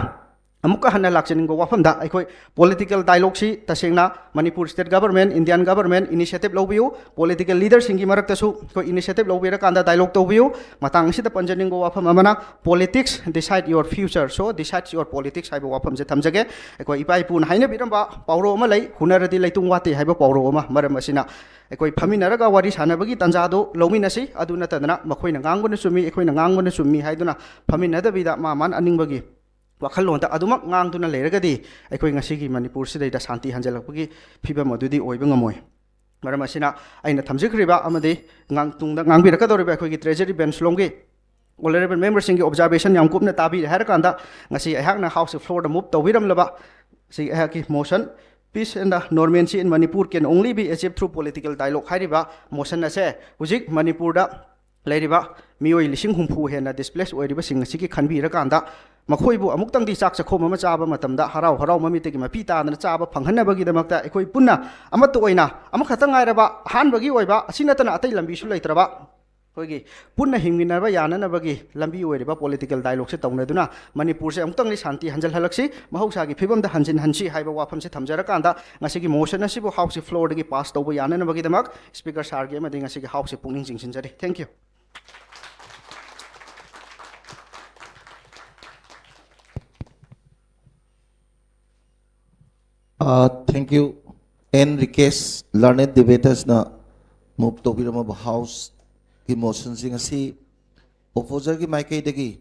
ꯑꯃꯨꯛꯀ ꯍꯟꯅ ꯂꯥꯛꯆꯅꯤꯡꯕ ꯋꯥꯐꯝꯗ, ꯑꯩꯈꯣꯏ political dialogueꯁꯤ ꯇꯁꯦꯡꯅ Manipur state government, Indian government initiative ꯂꯧꯕꯤꯌꯨ꯫ Political leaderꯁꯤꯡꯒꯤ ꯃꯔꯛꯇꯁꯨ ꯑꯩꯈꯣꯏ initiative ꯂꯧꯕꯤꯔꯀꯥꯟꯗ dialogue ꯇꯧꯕꯤꯌꯨ꯫ ꯃꯇꯥꯡ ꯑꯁꯤꯗ ꯄꯟꯖꯅꯤꯡꯕ ꯋꯥꯐꯝ ꯑꯃꯅ, "Politics decide your future, so decide your politics" ꯍꯥꯏꯕ ꯋꯥꯐꯝꯁꯦ ꯊꯝꯖꯒꯦ꯫ ꯑꯩꯈꯣꯏ ꯏꯄꯥ ꯏꯄꯨꯅ ꯍꯥꯏꯅꯕꯤꯔꯝꯕ ꯄꯥꯎꯔꯧ ꯑꯃ ꯂꯩ, "ꯍꯨꯟꯅꯔꯗꯤ ꯂꯩꯇꯨꯝ ꯋꯥꯠꯇꯦ" ꯍꯥꯏꯕ ꯄꯥꯎꯔꯧ ꯑꯃ꯫ ꯃꯔꯝ ꯑꯁꯤꯅ ꯑꯩꯈꯣꯏ ꯐꯝꯃꯤꯟꯅꯔꯒ ꯋꯥꯔꯤ ꯁꯥꯟꯅꯕꯒꯤ ꯇꯥꯟꯖꯥꯗꯨ ꯂꯧꯃꯤꯟꯅꯁꯤ꯫ ꯑꯗꯨ ꯅꯠꯇꯗꯅ ꯃꯈꯣꯏꯅ ꯉꯥꯡꯕꯅ ꯆꯨꯝꯃꯤ, ꯑꯩꯈꯣꯏꯅ ꯉꯥꯡꯕꯅ ꯆꯨꯝꯃꯤ ꯍꯥꯏꯗꯨꯅ ꯐꯝꯃꯤꯟꯅꯗꯕꯤꯗ ꯃꯥ ꯃꯥꯅ ꯑꯅꯤꯡꯕꯒꯤ ꯋꯥꯈꯜꯂꯣꯟꯗ ꯑꯗꯨꯃꯛ ꯉꯥꯡꯗꯨꯅ ꯂꯩꯔꯒꯗꯤ ꯑꯩꯈꯣꯏ ꯉꯁꯤꯒꯤ ꯃꯅꯤꯄꯨꯔꯁꯤꯗꯩꯗ ꯁꯥꯟꯇꯤ ꯍꯟꯖꯤꯜꯂꯛꯄꯒꯤ ꯐꯤꯕꯝ ꯑꯗꯨꯗꯤ ꯑꯣꯏꯕ ꯉꯝꯃꯣꯏ꯫ ꯃꯔꯝ ꯑꯁꯤꯅ ꯑꯩꯅ ꯊꯝꯖꯈ꯭ꯔꯤꯕ ꯑꯃꯗꯤ ꯉꯥꯡ-, ꯇꯨꯡꯗ ꯉꯥꯡꯕꯤꯔꯛꯀꯗꯧꯔꯤꯕ ꯑꯩꯈꯣꯏꯒꯤ treasury bench ꯂꯣꯝꯒꯤ honourable memberꯁꯤꯡꯒꯤ observation ꯌꯥꯝ ꯀꯨꯞꯅ ꯇꯥꯕꯤꯔꯦ ꯍꯥꯏꯔꯀꯥꯟꯗ, ꯉꯁꯤ ꯑꯩꯍꯥꯛꯅ House floorꯗ move ꯇꯧꯕꯤꯔꯝꯂꯕ ꯁꯤ ꯑꯩꯍꯥꯛꯀꯤ motion, "Peace and normalcy in Manipur can only be achieved through political dialogue" ꯍꯥꯏꯔꯤꯕ motion ꯑꯁꯦ ꯍꯧꯖꯤꯛ ꯃꯅꯤꯄꯨꯔꯗ ꯂꯩꯔꯤꯕ ꯃꯤꯑꯣꯏ ꯂꯤꯁꯤꯡ ꯍꯨꯝꯐꯨ ꯍꯦꯟꯅ displace ꯑꯣꯏꯔꯤꯕꯁꯤꯡ ꯑꯁꯤꯒꯤ ꯈꯟꯕꯤꯔꯀꯥꯟꯗ, ꯃꯈꯣꯏꯕꯨ ꯑꯃꯨꯛꯇꯪꯗꯤ ꯆꯥꯛ ꯆꯥꯛꯈꯣꯝ ꯑꯃ ꯆꯥꯕ ꯃꯇꯝꯗ ꯍꯔꯥꯎ ꯍꯔꯥꯎ ꯃꯃꯤꯠꯇꯒꯤ ꯃꯄꯤ ꯇꯥꯗꯅ ꯆꯥꯕ ꯐꯪꯍꯟꯅꯕꯒꯤꯗꯃꯛꯇ ꯑꯩꯈꯣꯏ ꯄꯨꯟꯅ ꯑꯃꯠꯇ ꯑꯣꯏꯅ, ꯑꯃꯈꯛꯇ ꯉꯥꯏꯔꯕ, ꯑꯍꯥꯟꯕꯒꯤ ꯑꯣꯏꯕ, ꯑꯁꯤ ꯅꯠꯇꯅ ꯑꯇꯩ ꯂꯝꯕꯤꯁꯨ ꯂꯩꯇ꯭ꯔꯕ, ꯑꯩꯈꯣꯏꯒꯤ ꯄꯨꯟꯅ ꯍꯤꯡꯃꯤꯟꯅꯕ ꯌꯥꯅꯅꯕꯒꯤ ꯂꯝꯕꯤ ꯑꯣꯏꯔꯤꯕ political dialogueꯁꯦ ꯇꯧꯅꯗꯨꯅ ꯃꯅꯤꯄꯨꯔꯁꯦ ꯑꯃꯨꯛꯇꯪꯗꯤ ꯁꯥꯟꯇꯤ ꯍꯟꯖꯤꯜꯍꯜꯂꯛꯁꯤ, ꯃꯍꯧꯁꯥꯒꯤ ꯐꯤꯕꯝꯗ ꯍꯟꯖꯤꯟꯍꯟꯁꯤ ꯍꯥꯏꯕ ꯋꯥꯐꯝꯁꯦ ꯊꯝꯖꯔꯀꯥꯟꯗ, ꯉꯁꯤꯒꯤ motion ꯑꯁꯤꯕꯨ Houseꯀꯤ floorꯗꯒꯤ pass ꯇꯧꯕ ꯌꯥꯅꯅꯕꯒꯤꯗꯃꯛ Speaker sirꯒꯤ ꯑꯃꯗꯤ ꯉꯁꯤꯒꯤ Houseꯀꯤ ꯄꯨꯛꯅꯤꯡ ꯆꯤꯡꯁꯤꯟꯖꯔꯤ꯫ Thank you. Uh, thank you. N Rikesh, learned debatersꯅ move ꯇꯧꯕꯤꯔꯝꯃꯕ Houseꯀꯤ motionꯁꯤꯡ ꯑꯁꯤ opposerꯒꯤ ꯃꯥꯏꯀꯩꯗꯒꯤ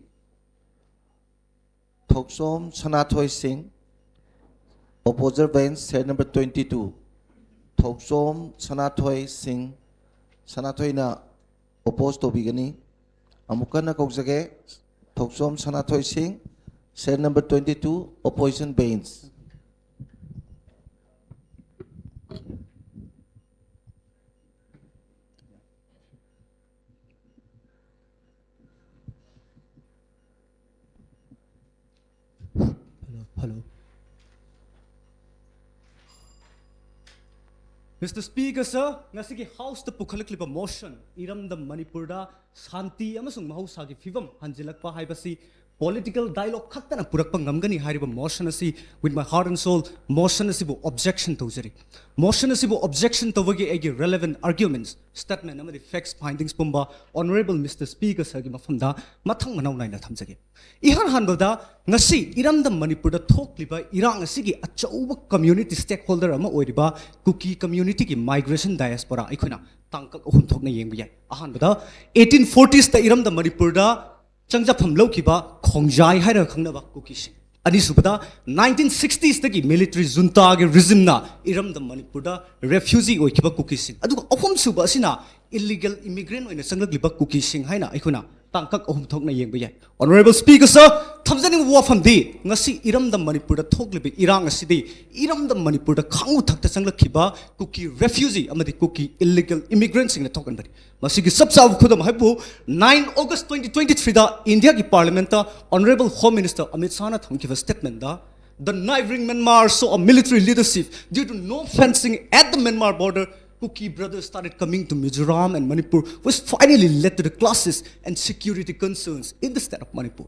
ꯊꯣꯛꯆꯣꯝ ꯁꯅꯥꯊꯣꯏ ꯁꯤꯡ, opposer bench, serial number twenty two, ꯊꯣꯛꯆꯣꯝ ꯁꯅꯥꯊꯣꯏ ꯁꯤꯡ, ꯁꯅꯥꯊꯣꯏꯅ oppose ꯇꯧꯕꯤꯒꯅꯤ꯫ ꯑꯃꯨꯛ ꯍꯟꯅ ꯀꯧꯖꯒꯦ, ꯊꯣꯛꯆꯣꯝ ꯁꯅꯥꯊꯣꯏ ꯁꯤꯡ, serial number twenty two, opposition bench. Hello, hello. Mister Speaker, sir, ꯉꯁꯤꯒꯤ Houseꯇ ꯄꯨꯈꯠꯂꯛꯂꯤꯕ motion, ꯏꯔꯝꯗꯝ ꯃꯅꯤꯄꯨꯔꯗ ꯁꯥꯟꯇꯤ ꯑꯃꯁꯨꯡ ꯃꯍꯧꯁꯥꯒꯤ ꯐꯤꯕꯝ ꯍꯟꯖꯤꯜꯂꯛꯄ ꯍꯥꯏꯕꯁꯤ political dialogue ꯈꯛꯇꯅ ꯄꯨꯔꯛꯄ ꯉꯝꯒꯅꯤ ꯍꯥꯏꯔꯤꯕ motion ꯑꯁꯤ, with my heart and soul, motion ꯑꯁꯤꯕꯨ objection ꯇꯧꯖꯔꯤ꯫ Motion ꯑꯁꯤꯕꯨ objection ꯇꯧꯕꯒꯤ ꯑꯩꯒꯤ relevant arguments, statement ꯑꯃꯗꯤ facts findings ꯄꯨꯝꯕ Honourable Mister Speaker sirꯒꯤ ꯃꯐꯝꯗ ꯃꯊꯪ ꯃꯅꯥꯎ ꯅꯥꯏꯅ ꯊꯝꯖꯒꯦ꯫ ꯏꯍꯥꯟ ꯍꯥꯟꯕꯗ, ꯉꯁꯤ ꯏꯔꯝꯗꯝ ꯃꯅꯤꯄꯨꯔꯗ ꯊꯣꯛꯂꯤꯕ ꯏꯔꯥꯡ ꯑꯁꯤꯒꯤ ꯑꯆꯧꯕ community stakeholder ꯑꯃ ꯑꯣꯏꯔꯤꯕ ꯀꯨꯀꯤ communityꯒꯤ migration diaspora ꯑꯩꯈꯣꯏꯅ ꯇꯥꯡꯀꯛ ꯑꯍꯨꯝ ꯊꯣꯛꯅ ꯌꯦꯡꯕ ꯌꯥꯏ꯫ ꯑꯍꯥꯟꯕꯗ, eighteen fortiesꯇ ꯏꯔꯝꯗꯝ ꯃꯅꯤꯄꯨꯔꯗ ꯆꯪꯖꯐꯝ ꯂꯧꯈꯤꯕ ꯈꯣꯡꯖꯥꯏ ꯍꯥꯏꯔꯒ ꯈꯪꯅꯕ ꯀꯨꯀꯤꯁꯤꯡ꯫ ꯑꯅꯤꯁꯨꯕꯗ, nineteen sixtiesꯇꯒꯤ military juntaꯒꯤ regimeꯅ ꯏꯔꯝꯗꯝ ꯃꯅꯤꯄꯨꯔꯗ refugee ꯑꯣꯏꯈꯤꯕ ꯀꯨꯀꯤꯁꯤꯡ꯫ ꯑꯗꯨꯒ ꯑꯍꯨꯝꯁꯨꯕ ꯑꯁꯤꯅ illegal immigrant ꯑꯣꯏꯅ ꯆꯪꯂꯛꯂꯤꯕ ꯀꯨꯀꯤꯁꯤꯡ ꯍꯥꯏꯅ ꯑꯩꯈꯣꯏꯅ ꯇꯥꯡꯀꯛ ꯑꯍꯨꯝ ꯊꯣꯛꯅ ꯌꯦꯡꯕ ꯌꯥꯏ꯫ Honourable Speaker sir, ꯊꯝꯖꯅꯤꯡꯕ ꯋꯥꯐꯝꯗꯤ, ꯉꯁꯤ ꯏꯔꯝꯗꯝ ꯃꯅꯤꯄꯨꯔꯗ ꯊꯣꯛꯂꯤꯕ ꯏꯔꯥꯡ ꯑꯁꯤꯗꯤ ꯏꯔꯝꯗꯝ ꯃꯅꯤꯄꯨꯔꯗ ꯈꯥꯡꯉꯨ ꯊꯛꯇ ꯆꯪꯂꯛꯈꯤꯕ ꯀꯨꯀꯤ refugee ꯑꯃꯗꯤ ꯀꯨꯀꯤ illegal immigrantꯁꯤꯡꯅ ꯊꯣꯛꯍꯟꯕꯅꯤ꯫ ꯃꯁꯤꯒꯤ ꯆꯞ ꯆꯥꯕ ꯈꯨꯗꯝ ꯍꯥꯏꯕꯨ, nine August twenty twenty-threeꯗ ꯏꯟꯗꯤꯌꯥꯒꯤ parliamentꯇ Honourable Home Minister Amit Shahꯅ ꯊꯝꯈꯤꯕ statementꯗ, "The neighboring Myanmar saw a military leadership. Due to no fencing at the Myanmar border, Kuki brothers started coming to Mizoram and Manipur, which finally led to the clashes and security concerns in the state of Manipur."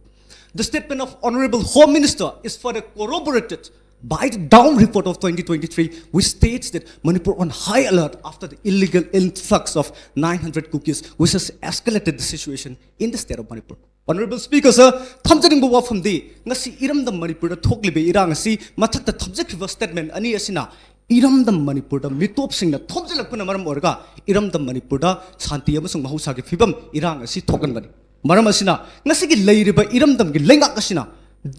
The statement of Honourable Home Minister is further corroborated by the Dawn report of twenty twenty-three, which states that Manipur on high alert after the illegal influx of nine hundred Kukis, which has escalated the situation in the state of Manipur. Honourable Speaker sir, ꯊꯝꯖꯅꯤꯡꯕ ꯋꯥꯐꯝꯗꯤ, ꯉꯁꯤ ꯏꯔꯝꯗꯝ ꯃꯅꯤꯄꯨꯔꯗ ꯊꯣꯛꯂꯤꯕ ꯏꯔꯥꯡ ꯑꯁꯤ ꯃꯊꯛꯇ ꯊꯝꯖꯈꯤꯕ statement ꯑꯅꯤ ꯑꯁꯤꯅ ꯏꯔꯝꯗꯝ ꯃꯅꯤꯄꯨꯔꯗ ꯃꯤꯇꯣꯞꯁꯤꯡꯅ ꯊꯣꯝꯖꯤꯜꯂꯛꯄꯅ ꯃꯔꯝ ꯑꯣꯏꯔꯒ ꯏꯔꯝꯗꯝ ꯃꯅꯤꯄꯨꯔꯗ ꯁꯥꯟꯇꯤ ꯑꯃꯁꯨꯡ ꯃꯍꯧꯁꯥꯒꯤ ꯐꯤꯕꯝ, ꯏꯔꯥꯡ ꯑꯁꯤ ꯊꯣꯛꯍꯟꯕꯅꯤ꯫ ꯃꯔꯝ ꯑꯁꯤꯅ, ꯉꯁꯤꯒꯤ ꯂꯩꯔꯤꯕ ꯏꯔꯝꯗꯝꯒꯤ ꯂꯩꯉꯥꯛ ꯑꯁꯤꯅ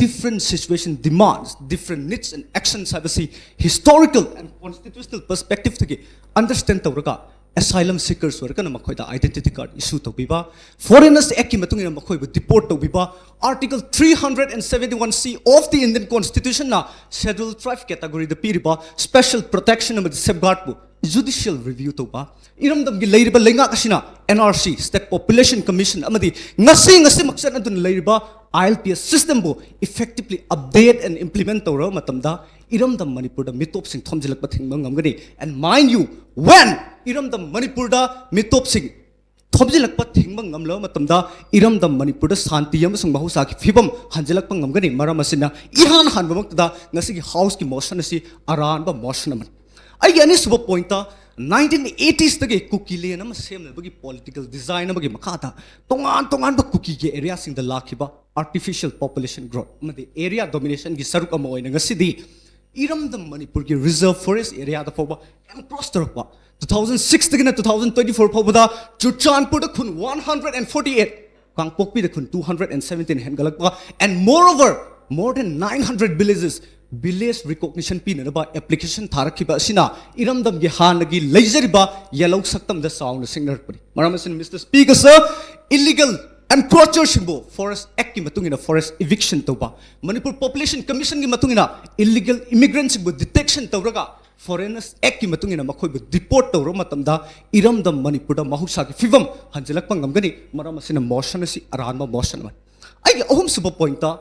different situation demands different needs and actions ꯍꯥꯏꯕꯁꯤ historical and constitutional perspectiveꯗꯒꯤ understand ꯇꯧꯔꯒ, asylum seekers ꯑꯣꯏꯔꯒꯅ ꯃꯈꯣꯏꯗ identity card issue ꯇꯧꯕꯤꯕ, Foreigners Actꯀꯤ ꯃꯇꯨꯡ ꯏꯟꯅ ꯃꯈꯣꯏꯕꯨ deport ꯇꯧꯕꯤꯕ, Article three hundred and seventy-one C of the Indian Constitutionꯅ Scheduled Tribe categoryꯗ ꯄꯤꯔꯤꯕ special protection ꯑꯃꯗꯤ safeguardꯄꯨ judicial review ꯇꯧꯕ, ꯏꯔꯝꯗꯝꯒꯤ ꯂꯩꯔꯤꯕ ꯂꯩꯉꯥꯛ ꯑꯁꯤꯅ NRC, State Population Commission ꯑꯃꯗꯤ ꯉꯁꯤ ꯉꯁꯤꯃꯛ ꯆꯠꯅꯗꯨꯅ ꯂꯩꯔꯤꯕ ILPS systemꯕꯨ effectively update and implement ꯇꯧꯔꯕ ꯃꯇꯝꯗ, ꯏꯔꯝꯗꯝ ꯃꯅꯤꯄꯨꯔꯗ ꯃꯤꯇꯣꯞꯁꯤꯡ ꯊꯣꯝꯖꯤꯜꯂꯛꯄ ꯊꯤꯡꯕ ꯉꯝꯒꯅꯤ꯫ And mind you, when ꯏꯔꯝꯗꯝ ꯃꯅꯤꯄꯨꯔꯗ ꯃꯤꯇꯣꯞꯁꯤꯡ ꯊꯣꯝꯖꯤꯜꯂꯛꯄ ꯊꯤꯡꯕ ꯉꯝꯂꯕ ꯃꯇꯝꯗ ꯏꯔꯝꯗꯝ ꯃꯅꯤꯄꯨꯔꯗ ꯁꯥꯟꯇꯤ ꯑꯃꯁꯨꯡ ꯃꯍꯧꯁꯥꯒꯤ ꯐꯤꯕꯝ ꯍꯟꯖꯤꯜꯂꯛꯄ ꯉꯝꯒꯅꯤ꯫ ꯃꯔꯝ ꯑꯁꯤꯅ ꯏꯍꯥꯟ ꯍꯥꯟꯕꯃꯛꯇꯗ ꯉꯁꯤꯒꯤ ꯍꯥꯎꯁꯀꯤ ꯃꯣꯁꯟ ꯑꯁꯤ ꯑꯔꯥꯟꯕ ꯃꯣꯁꯟ ꯑꯃꯅꯤ꯫ ꯑꯩꯒꯤ ꯑꯅꯤꯁꯨꯕ ꯄꯣꯏꯟꯠꯇ, ꯅꯥꯏꯟꯇꯤꯟ ꯑꯩꯠꯇꯤꯁꯇꯒꯤ ꯀꯨꯀꯤꯂꯦꯟ ꯑꯃ ꯁꯦꯝꯅꯕꯒꯤ ꯄꯣꯂꯤꯇꯤꯀꯦꯜ ꯗꯤꯖꯥꯏꯟ ꯑꯃꯒꯤ ꯃꯈꯥꯗ ꯇꯣꯉꯥꯟ ꯇꯣꯉꯥꯟꯕ ꯀꯨꯀꯤꯒꯤ ꯑꯦꯔꯤꯌꯥꯁꯤꯡꯗ ꯂꯥꯛꯈꯤꯕ ꯑꯥꯔꯇꯤꯐꯤꯁꯤꯌꯦꯜ ꯄꯣꯄꯨꯂꯦꯁꯟ ꯒ꯭ꯔꯣꯠ ꯑꯃꯗꯤ ꯑꯦꯔꯤꯌꯥ ꯗꯣꯃꯤꯅꯦꯁꯟꯒꯤ ꯁꯔꯨꯛ ꯑꯃ ꯑꯣꯏꯅ ꯉꯁꯤꯗꯤ ꯏꯔꯝꯗꯝ ꯃꯅꯤꯄꯨꯔꯒꯤ ꯔꯤꯖꯔꯚ ꯐꯣꯔꯦꯁ ꯑꯦꯔꯤꯌꯥꯗ ꯐꯥꯎꯕ ꯑꯦꯟꯀ꯭ꯔꯣꯁ ꯇꯧꯔꯛꯄ, ꯇꯨ ꯊꯥꯎꯖꯟ ꯁꯤꯛꯁꯇꯒꯤꯅ ꯇꯨ ꯊꯥꯎꯖꯟ ꯇ꯭ꯋꯦꯟꯇꯤ ꯐꯣꯔ ꯐꯥꯎꯕꯗ ꯆꯨꯔꯆꯥꯟꯄꯨꯔꯗ ꯈꯨꯟ one hundred and forty eight, ꯀꯥꯡꯄꯣꯛꯄꯤꯗ ꯈꯨꯟ ꯇꯨ ꯍꯟꯗ꯭ꯔꯦꯠ ꯑꯦꯟ ꯁꯚꯦꯟꯇꯤꯟ ꯍꯦꯟꯒꯠꯂꯛꯄ, and moreover, more than nine hundred villages village recognition ꯄꯤꯅꯅꯕ ꯑꯦꯄ꯭ꯂꯤꯀꯦꯁꯟ ꯊꯥꯔꯛꯈꯤꯕ ꯑꯁꯤꯅ ꯏꯔꯝꯗꯝꯒꯤ ꯍꯥꯟꯅꯒꯤ ꯂꯩꯖꯔꯤꯕ ꯌꯦꯜꯍꯧ ꯁꯛꯇꯝꯗ ꯆꯥꯎꯅ ꯁꯤꯡꯅꯔꯛꯄꯅꯤ꯫ ꯃꯔꯝ ꯑꯁꯤꯅ, ꯃꯤꯁꯇꯔ ꯁ꯭ꯄꯤꯀꯔ ꯁꯔ, ꯏꯂꯤꯒꯦꯜ ꯑꯦꯟꯀ꯭ꯔꯣꯆꯔꯁꯤꯡꯕꯨ ꯐꯣꯔꯦꯁꯠ ꯑꯦꯛꯀꯤ ꯃꯇꯨꯡ ꯏꯟꯅ ꯐꯣꯔꯦꯁꯠ ꯏꯚꯤꯛꯁꯟ ꯇꯧꯕ, ꯃꯅꯤꯄꯨꯔ ꯄꯣꯄꯨꯂꯦꯁꯟ ꯀꯃꯤꯁꯟꯒꯤ ꯃꯇꯨꯡ ꯏꯟꯅ ꯏꯂꯤꯒꯦꯜ ꯏꯃꯤꯒ꯭ꯔꯦꯟꯠꯁꯤꯡꯕꯨ ꯗꯤꯇꯦꯛꯁꯟ ꯇꯧꯔꯒ ꯐꯣꯔꯦꯅꯔꯁ ꯑꯦꯛꯀꯤ ꯃꯇꯨꯡ ꯏꯟꯅ ꯃꯈꯣꯏꯕꯨ ꯗꯤꯄꯣꯔꯠ ꯇꯧꯔꯕ ꯃꯇꯝꯗ ꯏꯔꯝꯗꯝ ꯃꯅꯤꯄꯨꯔꯗ ꯃꯍꯧꯁꯥꯒꯤ ꯐꯤꯕꯝ ꯍꯟꯖꯤꯜꯂꯛꯄ ꯉꯝꯒꯅꯤ꯫ ꯃꯔꯝ ꯑꯁꯤꯅ ꯃꯣꯁꯟ ꯑꯁꯤ ꯑꯔꯥꯟꯕ ꯃꯣꯁꯟ ꯑꯃꯅꯤ꯫ ꯑꯩꯒꯤ ꯑꯍꯨꯝꯁꯨꯕ ꯄꯣꯏꯟꯠꯇ,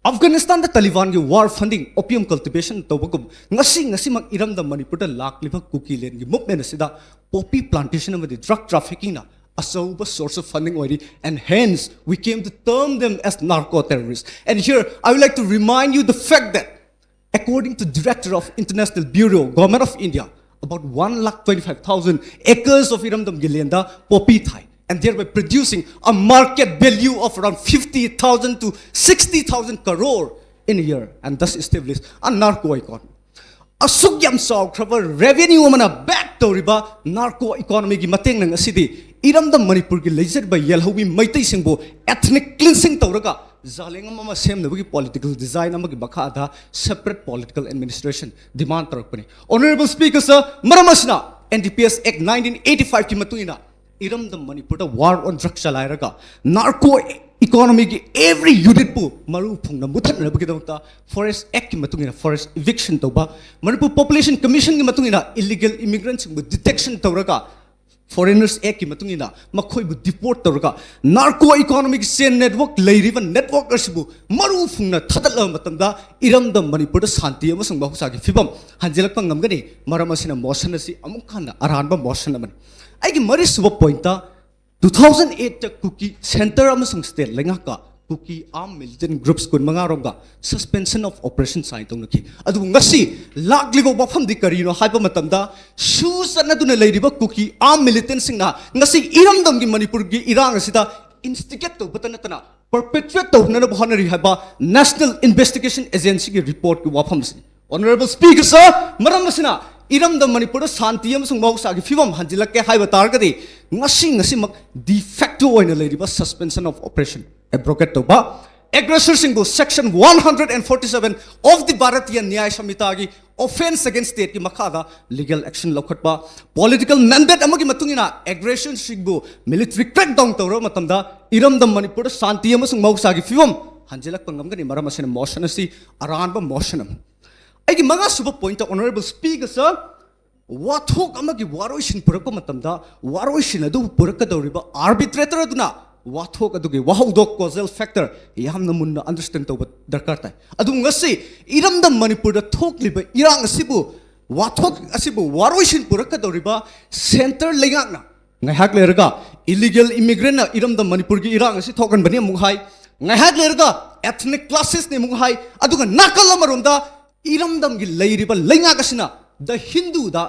ꯑꯐꯒꯥꯅꯤꯁꯇꯥꯟꯗ ꯇꯥꯂꯤꯕꯥꯟꯒꯤ ꯋꯥꯔ ꯐꯟꯗꯤꯡ, ꯑꯣꯄꯤꯌꯝ ꯀꯜꯇꯤꯚꯦꯁꯟ ꯇꯧꯕꯒꯨꯝ ꯉꯁꯤ ꯉꯁꯤꯃꯛ ꯏꯔꯝꯗꯝ ꯃꯅꯤꯄꯨꯔꯗ ꯂꯥꯛꯂꯤꯕ ꯀꯨꯀꯤꯂꯦꯟꯒꯤ ꯃꯨꯚꯃꯦꯟꯠ ꯑꯁꯤꯗ ꯄꯣꯄꯤ ꯄ꯭ꯂꯥꯟꯇꯦꯁꯟ ꯑꯃꯗꯤ ꯗ꯭ꯔꯒ ꯇ꯭ꯔꯥꯐꯤꯀꯤꯡꯅ ꯑꯆꯧꯕ ꯁꯣꯔꯁ ꯑꯣꯐ ꯐꯟꯗꯤꯡ ꯑꯣꯏꯔꯤ, and hence we came to term them as narco terrorists. And here I would like to remind you the fact that according to Director of International Bureau, Government of India, about one lakh twenty-five thousand acres of ꯏꯔꯝꯗꯝꯒꯤ ꯂꯦꯟꯗ ꯄꯣꯄꯤ ꯊꯥꯏ, and thereby producing a market value of around fifty thousand to sixty thousand crore in a year, and thus establish a narco economy. ꯑꯁꯨꯛ ꯌꯥꯝ ꯆꯥꯎꯈ꯭ꯔꯕ ꯔꯦꯚꯦꯅ꯭ꯌꯨ ꯑꯃꯅ ꯕꯦꯛ ꯇꯧꯔꯤꯕ ꯅꯥꯔꯀꯣ ꯏꯀꯣꯅꯣꯃꯤꯒꯤ ꯃꯇꯦꯡꯅ ꯉꯁꯤꯗꯤ ꯏꯔꯝꯗꯝ ꯃꯅꯤꯄꯨꯔꯒꯤ ꯂꯩꯖꯔꯤꯕ ꯌꯦꯜꯍꯧꯃꯤ ꯃꯩꯇꯩꯁꯤꯡꯕꯨ ꯏꯊꯅꯤꯛ ꯀ꯭ꯂꯤꯟꯁꯤꯡ ꯇꯧꯔꯒ ꯖꯥꯂꯦꯡ ꯑꯃ ꯁꯦꯝꯅꯕꯒꯤ ꯄꯣꯂꯤꯇꯤꯀꯦꯜ ꯗꯤꯖꯥꯏꯟ ꯑꯃꯒꯤ ꯃꯈꯥꯗ ꯁꯦꯄꯔꯦꯠ ꯄꯣꯂꯤꯇꯤꯀꯦꯜ ꯑꯦꯗꯃꯤꯅꯤꯁꯇ꯭ꯔꯦꯁꯟ ꯗꯤꯃꯥꯟ ꯇꯧꯔꯛꯄꯅꯤ꯫ ꯑꯣꯅꯔꯦꯕꯜ ꯁ꯭ꯄꯤꯀꯔ ꯁꯔ, ꯃꯔꯝ ꯑꯁꯤꯅ, ꯑꯦꯟ ꯗꯤ ꯄꯤ ꯑꯦꯁ ꯑꯦꯛ ꯅꯥꯏꯟꯇꯤꯟ ꯑꯩꯠꯇꯤ ꯐꯥꯏꯚꯀꯤ ꯃꯇꯨꯡ ꯏꯟꯅ ꯏꯔꯝꯗꯝ ꯃꯅꯤꯄꯨꯔꯗ ꯋꯥꯔ ꯑꯣꯟ ꯗ꯭ꯔꯒ ꯆꯂꯥꯏꯔꯒ ꯅꯥꯔꯀꯣ ꯏꯀꯣꯅꯣꯃꯤꯒꯤ ꯑꯦꯚ꯭ꯔꯤ ꯌꯨꯅꯤꯠꯄꯨ ꯃꯔꯨ ꯐꯨꯡꯅ ꯃꯨꯊꯠꯅꯅꯕꯒꯤꯗꯃꯛꯇ ꯐꯣꯔꯦꯁꯠ ꯑꯦꯛꯀꯤ ꯃꯇꯨꯡ ꯏꯟꯅ ꯐꯣꯔꯦꯁꯠ ꯏꯚꯤꯛꯁꯟ ꯇꯧꯕ, ꯃꯅꯤꯄꯨꯔ ꯄꯣꯄꯨꯂꯦꯁꯟ ꯀꯃꯤꯁꯟꯒꯤ ꯃꯇꯨꯡ ꯏꯟꯅ ꯏꯂꯤꯒꯦꯜ ꯏꯃꯤꯒ꯭ꯔꯦꯟꯠꯁꯤꯡꯕꯨ ꯗꯤꯇꯦꯛꯁꯟ ꯇꯧꯔꯒ, ꯐꯣꯔꯦꯅꯔꯁ ꯑꯦꯛꯀꯤ ꯃꯇꯨꯡ ꯏꯟꯅ ꯃꯈꯣꯏꯕꯨ ꯗꯤꯄꯣꯔꯠ ꯇꯧꯔꯒ, ꯅꯥꯔꯀꯣ ꯏꯀꯣꯅꯣꯃꯤꯒꯤ ꯆꯦꯟ ꯅꯦꯠꯋꯔꯛ ꯂꯩꯔꯤꯕ ꯅꯦꯠꯋꯔꯛ ꯑꯁꯤꯕꯨ ꯃꯔꯨ ꯐꯨꯡꯅ ꯊꯥꯗꯠꯂꯕ ꯃꯇꯝꯗ ꯏꯔꯝꯗꯝ ꯃꯅꯤꯄꯨꯔꯗ ꯁꯥꯟꯇꯤ ꯑꯃꯁꯨꯡ ꯃꯍꯧꯁꯥꯒꯤ ꯐꯤꯕꯝ ꯍꯟꯖꯤꯜꯂꯛꯄ ꯉꯝꯒꯅꯤ꯫ ꯃꯔꯝ ꯑꯁꯤꯅ ꯃꯣꯁꯟ ꯑꯁꯤ ꯑꯃꯨꯛ ꯍꯟꯅ ꯑꯔꯥꯟꯕ ꯃꯣꯁꯟ ꯑꯃꯅꯤ꯫ ꯑꯩꯒꯤ ꯃꯔꯤꯁꯨꯕ ꯄꯣꯏꯟꯠꯇ, ꯇꯨ ꯊꯥꯎꯖꯟ ꯑꯦꯠꯇ ꯀꯨꯀꯤ ꯁꯦꯟꯇꯔ ꯑꯃꯁꯨꯡ ꯁ꯭ꯇꯦꯠ ꯂꯩꯉꯥꯛꯀ ꯀꯨꯀꯤ ꯑꯥꯔꯝ ꯃꯤꯂꯤꯇꯦꯟ ꯒ꯭ꯔꯨꯞꯁ ꯀꯨꯟꯃꯉꯥꯔꯣꯝꯒ ꯁꯁꯄꯦꯟꯁꯟ ꯑꯣꯐ ꯑꯣꯄꯔꯦꯁꯟ ꯁꯥꯏꯟ ꯇꯧꯅꯈꯤ꯫ ꯑꯗꯨꯕꯨ ꯉꯁꯤ ꯂꯥꯛꯂꯤꯕ ꯋꯥꯐꯝꯗꯤ ꯀꯔꯤꯅꯣ ꯍꯥꯏꯕ ꯃꯇꯝꯗ, ꯁꯨ ꯆꯠꯅꯗꯨꯅ ꯂꯩꯔꯤꯕ ꯀꯨꯀꯤ ꯑꯥꯔꯝ ꯃꯤꯂꯤꯇꯦꯟꯁꯤꯡꯅ ꯉꯁꯤ ꯏꯔꯝꯗꯝꯒꯤ ꯃꯅꯤꯄꯨꯔꯒꯤ ꯏꯔꯥꯡ ꯑꯁꯤꯗ ꯏꯟꯁꯇꯤꯒꯦꯠ ꯇꯧꯕꯇ ꯅꯠꯇꯅ ꯄꯔꯄꯦꯇ꯭ꯔꯦꯠ ꯇꯧꯅꯅꯕ ꯍꯣꯠꯅꯔꯤ ꯍꯥꯏꯕ ꯅꯦꯁꯅꯦꯜ ꯏꯟꯚꯦꯁꯇꯤꯒꯦꯁꯟ ꯑꯦꯖꯦꯟꯁꯤꯒꯤ ꯔꯤꯄꯣꯔꯠꯀꯤ ꯋꯥꯐꯝꯁꯤꯅꯤ꯫ Honorable Speaker sir, ꯃꯔꯝ ꯑꯁꯤꯅ ꯏꯔꯝꯗꯝ ꯃꯅꯤꯄꯨꯔꯗ ꯁꯥꯟꯇꯤ ꯑꯃꯁꯨꯡ ꯃꯍꯧꯁꯥꯒꯤ ꯐꯤꯕꯝ ꯍꯟꯖꯤꯜꯂꯛꯀꯦ ꯍꯥꯏꯕ ꯇꯥꯔꯒꯗꯤ ꯉꯁꯤ ꯉꯁꯤꯃꯛ ꯗꯤ ꯐꯦꯛꯇꯣ ꯑꯣꯏꯅ ꯂꯩꯔꯤꯕ ꯁꯁꯄꯦꯟꯁꯟ ꯑꯣꯐ ꯑꯣꯄꯔꯦꯁꯟ ꯑꯦꯕ꯭ꯔꯣꯒꯦꯠ ꯇꯧꯕ, ꯑꯦꯒ꯭ꯔꯦꯁꯔꯁꯤꯡꯕꯨ section one hundred and forty seven of the Bharatiya Nyaya ꯁꯝꯍꯤꯇꯥꯒꯤ ꯑꯣꯐꯦꯟꯁ ꯑꯦꯒꯦꯟꯁ ꯁ꯭ꯇꯦꯠꯀꯤ ꯃꯈꯥꯗ ꯂꯤꯒꯦꯜ ꯑꯦꯛꯁꯟ ꯂꯧꯈꯠꯄ, ꯄꯣꯂꯤꯇꯤꯀꯦꯜ ꯃꯦꯟꯗꯦꯠ ꯑꯃꯒꯤ ꯃꯇꯨꯡ ꯏꯟꯅ ꯑꯦꯒ꯭ꯔꯦꯁꯔꯁꯤꯡꯕꯨ ꯃꯤꯂꯤꯇꯔꯤ ꯀ꯭ꯔꯦꯛꯗꯥꯎꯟ ꯇꯧꯔꯕ ꯃꯇꯝꯗ ꯏꯔꯝꯗꯝ ꯃꯅꯤꯄꯨꯔꯗ ꯁꯥꯟꯇꯤ ꯑꯃꯁꯨꯡ ꯃꯍꯧꯁꯥꯒꯤ ꯐꯤꯕꯝ ꯍꯟꯖꯤꯜꯂꯛꯄ ꯉꯝꯒꯅꯤ꯫ ꯃꯔꯝ ꯑꯁꯤꯅ ꯃꯣꯁꯟ ꯑꯁꯤ ꯑꯔꯥꯟꯕ ꯃꯣꯁꯟ ꯑꯃꯅꯤ꯫ ꯑꯩꯒꯤ ꯃꯉꯥꯁꯨꯕ ꯄꯣꯏꯟꯠꯇ, Honorable Speaker sir, ꯋꯥꯊꯣꯛ ꯑꯃꯒꯤ ꯋꯥꯔꯣꯏꯁꯤꯟ ꯄꯨꯔꯛꯄ ꯃꯇꯝꯗ ꯋꯥꯔꯣꯏꯁꯤꯟ ꯑꯗꯨꯕꯨ ꯄꯨꯔꯛꯀꯗꯧꯔꯤꯕ ꯑꯥꯔꯕꯤꯇ꯭ꯔꯦꯇꯔ ꯑꯗꯨꯅ ꯋꯥꯊꯣꯛ ꯑꯗꯨꯒꯤ ꯋꯥꯍꯧꯗꯣꯛ, ꯀꯣꯖꯦꯜ ꯐꯦꯛꯇꯔ, ꯌꯥꯝꯅ ꯃꯨꯟꯅ ꯑꯟꯗꯔꯁ꯭ꯇꯦꯟ ꯇꯧꯕ ꯗꯔꯀꯥꯔ ꯇꯥꯏ꯫ ꯑꯗꯨꯕꯨ ꯉꯁꯤ ꯏꯔꯝꯗꯝ ꯃꯅꯤꯄꯨꯔꯗ ꯊꯣꯛꯂꯤꯕ ꯏꯔꯥꯡ ꯑꯁꯤꯕꯨ, ꯋꯥꯊꯣꯛ ꯑꯁꯤꯕꯨ ꯋꯥꯔꯣꯏꯁꯤꯟ ꯄꯨꯔꯛꯀꯗꯧꯔꯤꯕ ꯁꯦꯟꯇꯔ ꯂꯩꯉꯥꯛꯅ ꯉꯥꯏꯍꯥꯛ ꯂꯩꯔꯒ ꯏꯂꯤꯒꯦꯜ ꯏꯃꯤꯒ꯭ꯔꯦꯟꯅ ꯏꯔꯝꯗꯝ ꯃꯅꯤꯄꯨꯔꯒꯤ ꯏꯔꯥꯡ ꯑꯁꯤ ꯊꯣꯛꯍꯟꯕꯅꯤ ꯑꯃꯨꯛ ꯍꯥꯏ, ꯉꯥꯏꯍꯥꯛ ꯂꯩꯔꯒ ethnic clashes ꯅꯤ ꯑꯃꯨꯛ ꯍꯥꯏ, ꯑꯗꯨꯒ ꯅꯥꯀꯜ ꯑꯃꯔꯣꯝꯗ ꯏꯔꯝꯗꯝꯒꯤ ꯂꯩꯔꯤꯕ ꯂꯩꯉꯥꯛ ꯑꯁꯤꯅ ꯗ ꯍꯤꯟꯗꯨꯗ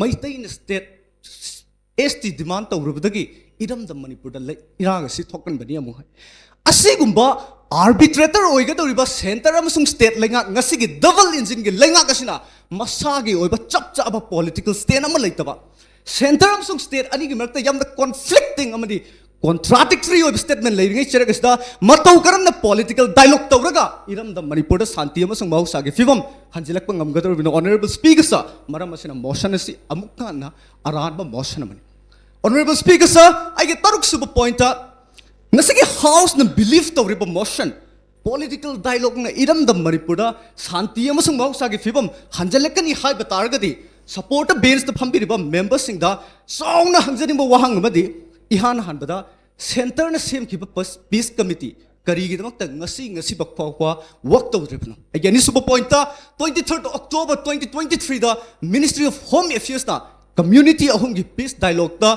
ꯃꯩꯇꯩꯅ ꯁ꯭ꯇꯦꯠ ꯑꯦꯁ ꯇꯤ ꯗꯤꯃꯥꯟ ꯇꯧꯔꯨꯕꯗꯒꯤ ꯏꯔꯝꯗꯝ ꯃꯅꯤꯄꯨꯔꯗ ꯂꯩ-, ꯏꯔꯥꯡ ꯑꯁꯤ ꯊꯣꯛꯍꯟꯕꯅꯤ ꯑꯃꯨꯛ ꯍꯥꯏ꯫ ꯑꯁꯤꯒꯨꯝꯕ ꯑꯥꯔꯕꯤꯇ꯭ꯔꯦꯇꯔ ꯑꯣꯏꯒꯗꯧꯔꯤꯕ ꯁꯦꯟꯇꯔ ꯑꯃꯁꯨꯡ ꯁ꯭ꯇꯦꯠ ꯂꯩꯉꯥꯛ, ꯉꯁꯤꯒꯤ ꯗꯕꯜ ꯏꯟꯖꯤꯟꯒꯤ ꯂꯩꯉꯥꯛ ꯑꯁꯤꯅ ꯃꯁꯥꯒꯤ ꯑꯣꯏꯕ ꯆꯞ ꯆꯥꯕ ꯄꯣꯂꯤꯇꯤꯀꯦꯜ ꯁ꯭ꯇꯦꯟ ꯑꯃ ꯂꯩꯇꯕ, ꯁꯦꯟꯇꯔ ꯑꯃꯁꯨꯡ ꯁ꯭ꯇꯦꯠ ꯑꯅꯤꯒꯤ ꯃꯔꯛꯇ ꯌꯥꯝꯅ ꯀꯣꯟꯐ꯭ꯂꯤꯛꯇꯤꯡ ꯑꯃꯗꯤ ꯀꯣꯟꯇ꯭ꯔꯥꯗꯤꯛꯇꯔꯤ ꯑꯣꯏꯕ ꯁ꯭ꯇꯦꯠꯃꯦꯟ ꯂꯩꯔꯤꯉꯩ ꯆꯩꯔꯛ ꯑꯁꯤꯗ ꯃꯇꯧ ꯀꯔꯝꯅ ꯄꯣꯂꯤꯇꯤꯀꯦꯜ ꯗꯥꯏꯂꯣꯒ ꯇꯧꯔꯒ ꯏꯔꯝꯗꯝ ꯃꯅꯤꯄꯨꯔꯗ ꯁꯥꯟꯇꯤ ꯑꯃꯁꯨꯡ ꯃꯍꯧꯁꯥꯒꯤ ꯐꯤꯕꯝ ꯍꯟꯖꯤꯜꯂꯛꯄ ꯉꯝꯒꯗꯧꯔꯤꯕꯅꯣ? Honorable Speaker sir, ꯃꯔꯝ ꯑꯁꯤꯅ ꯃꯣꯁꯟ ꯑꯁꯤ ꯑꯃꯨꯛꯀ ꯍꯟꯅ ꯑꯔꯥꯟꯕ ꯃꯣꯁꯟ ꯑꯃꯅꯤ꯫ Honorable Speaker sir, ꯑꯩꯒꯤ ꯇꯔꯨꯛꯁꯨꯕ ꯄꯣꯏꯟꯠꯇ, ꯉꯁꯤꯒꯤ ꯍꯥꯎꯁꯅ ꯕꯤꯂꯤꯐ ꯇꯧꯔꯤꯕ ꯃꯣꯁꯟ, ꯄꯣꯂꯤꯇꯤꯀꯦꯜ ꯗꯥꯏꯂꯣꯒꯅ ꯏꯔꯝꯗꯝ ꯃꯅꯤꯄꯨꯔꯗ ꯁꯥꯟꯇꯤ ꯑꯃꯁꯨꯡ ꯃꯍꯧꯁꯥꯒꯤ ꯐꯤꯕꯝ ꯍꯟꯖꯤꯜꯂꯛꯀꯅꯤ ꯍꯥꯏꯕ ꯇꯥꯔꯒꯗꯤ, ꯁꯄꯣꯔꯠꯇ ꯕꯦꯟꯁꯇ ꯐꯝꯕꯤꯔꯤꯕ ꯃꯦꯝꯕꯔꯁꯤꯡꯗ ꯆꯥꯎꯅ ꯍꯪꯖꯅꯤꯡꯕ ꯋꯥꯍꯪ ꯑꯃꯗꯤ, ꯏꯍꯥꯟ ꯍꯥꯟꯕꯗ ꯁꯦꯟꯇꯔꯅ ꯁꯦꯝꯈꯤꯕ ꯄꯁ-, ꯄꯤꯁ ꯀꯃꯤꯇꯤ ꯀꯔꯤꯒꯤꯗꯃꯛꯇ ꯉꯁꯤ ꯉꯁꯤꯐꯥꯎ ꯐꯥꯎꯕ ꯋꯔꯛ ꯇꯧꯗ꯭ꯔꯤꯕꯅꯣ? ꯑꯩꯒꯤ ꯑꯅꯤꯁꯨꯕ ꯄꯣꯏꯟꯠꯇ, twenty third October twenty twenty three the Ministry of Home Affairs ꯅ ꯀꯝꯃ꯭ꯌꯨꯅꯤꯇꯤ ꯑꯍꯨꯝꯒꯤ ꯄꯤꯁ ꯗꯥꯏꯂꯣꯛꯇ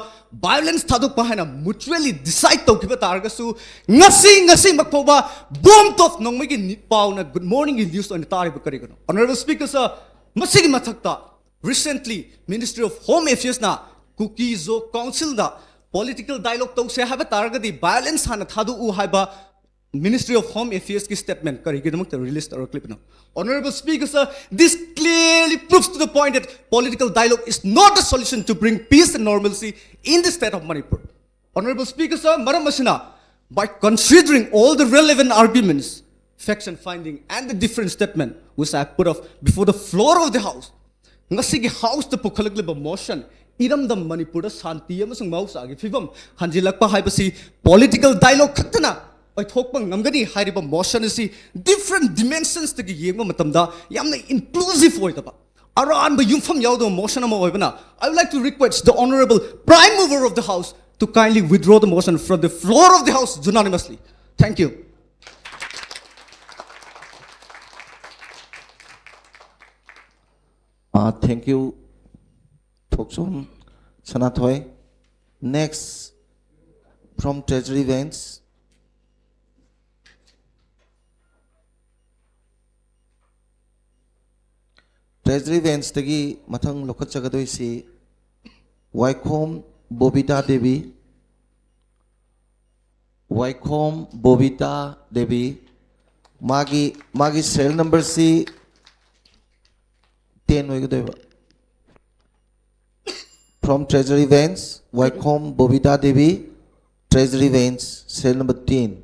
ꯚꯥꯏꯑꯣꯂꯦꯟꯁ ꯊꯥꯗꯣꯛꯄ ꯍꯥꯏꯅ ꯃ꯭ꯌꯨꯆꯨꯋꯦꯂꯤ ꯗꯤꯁꯥꯏꯗ ꯇꯧꯈꯤꯕ ꯇꯥꯔꯒꯁꯨ, ꯉꯁꯤ ꯉꯁꯤꯃꯛ ꯐꯥꯎꯕ ꯕꯣꯝ ꯇꯣꯐ ꯅꯣꯡꯃꯩꯒꯤ ꯅꯤ- ꯄꯥꯎꯅ ꯒꯨꯗ ꯃꯣꯔꯅꯤꯡꯒꯤ ꯅ꯭ꯌꯨꯁ ꯑꯣꯏꯅ ꯇꯥꯔꯤꯕ ꯀꯔꯤꯒꯤꯅꯣ? Honourable Speaker sir, ꯃꯁꯤꯒꯤ ꯃꯊꯛꯇ recently Ministry of Home Affairsꯅ ꯀꯨꯀꯤ ꯖꯣ ꯀꯥꯎꯟꯁꯤꯜꯗ ꯄꯣꯂꯤꯇꯤꯀꯦꯜ ꯗꯥꯏꯂꯣꯛ ꯇꯧꯁꯦ ꯍꯥꯏꯕ ꯇꯥꯔꯒꯗꯤ ꯚꯥꯏꯑꯣꯂꯦꯟꯁ ꯍꯥꯟꯅ ꯊꯥꯗꯣꯛꯎ ꯍꯥꯏꯕ Ministry of Home Affairsꯀꯤ ꯁ꯭ꯇꯦꯠꯃꯦꯟ ꯀꯔꯤꯒꯤꯗꯃꯛꯇ release ꯇꯧꯔꯛꯂꯤꯕꯅꯣ? Honourable Speaker sir, this clearly proves to the point that political dialogue is not a solution to bring peace and normalcy in the state of Manipur. Honourable Speaker sir, ꯃꯔꯝ ꯑꯁꯤꯅ, by considering all the relevant arguments, faction finding and the different statement which I put off before the floor of the House, ꯉꯁꯤꯒꯤ ꯍꯥꯎꯁꯇ ꯄꯨꯈꯠꯂꯛꯂꯤꯕ ꯃꯣꯁꯟ, ꯏꯔꯝꯗꯝ ꯃꯅꯤꯄꯨꯔꯗ ꯁꯥꯟꯇꯤ ꯑꯃꯁꯨꯡ ꯃꯍꯧꯁꯥꯒꯤ ꯐꯤꯕꯝ ꯍꯟꯖꯤꯜꯂꯛꯄ ꯍꯥꯏꯕꯁꯤ ꯄꯣꯂꯤꯇꯤꯀꯦꯜ ꯗꯥꯏꯂꯣꯛ ꯈꯛꯇꯅ ꯑꯣꯏꯊꯣꯛꯄ ꯉꯝꯒꯅꯤ ꯍꯥꯏꯔꯤꯕ ꯃꯣꯁꯟ ꯑꯁꯤ ꯗꯤꯐ꯭ꯔꯦꯟ ꯗꯤꯃꯦꯟꯁꯟꯁꯇꯒꯤ ꯌꯦꯡꯕ ꯃꯇꯝꯗ ꯌꯥꯝꯅ ꯏꯟꯀ꯭ꯂꯨꯁꯤꯚ ꯑꯣꯏꯗꯕ, ꯑꯔꯥꯟꯕ ꯌꯨꯝꯐꯝ ꯌꯥꯎꯗꯕ ꯃꯣꯁꯟ ꯑꯃ ꯑꯣꯏꯕꯅ, I would like to request the Honourable Prime Mover of the House to kindly withdraw the motion from the floor of the House unanimously. Thank you. Uh, thank you, Thokchom Sanathoi. Next, from Treasury Bench. Treasury Benchꯇꯒꯤ ꯃꯊꯪ ꯂꯧꯈꯠꯆꯒꯗꯣꯏꯁꯤ ꯋꯥꯏꯈꯣꯝ ꯕꯣꯕꯤꯇꯥ ꯗꯦꯕꯤ꯫ ꯋꯥꯏꯈꯣꯝ ꯕꯣꯕꯤꯇꯥ ꯗꯦꯕꯤ꯫ ꯃꯥꯒꯤ ꯃꯥꯒꯤ ꯁꯦꯔꯤꯌꯦꯜ ꯅꯝꯕꯔꯁꯤ ꯇꯦꯟ ꯑꯣꯏꯒꯗꯣꯏꯕ꯫ From Treasury Bench, ꯋꯥꯏꯈꯣꯝ ꯕꯣꯕꯤꯇꯥ Devi, Treasury Bench, serial number ten.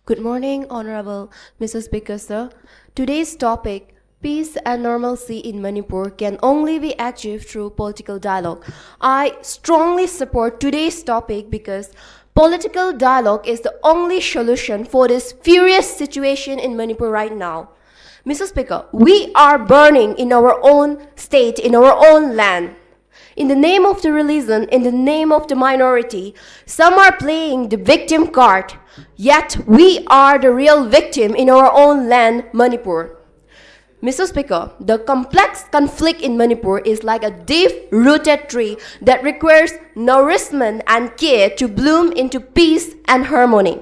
Good morning, Honorable Mister Speaker, sir. Today's topic, peace and normalcy in Manipur, can only be achieved through political dialogue. I strongly support today's topic because political dialogue is the only solution for this furious situation in Manipur right now. Mister Speaker, we are burning in our own state, in our own land. In the name of the religion, in the name of the minority, some are playing the victim card. Yet we are the real victim in our own land, Manipur. Mister Speaker, the complex conflict in Manipur is like a deep-rooted tree that requires nourishment and care to bloom into peace and harmony.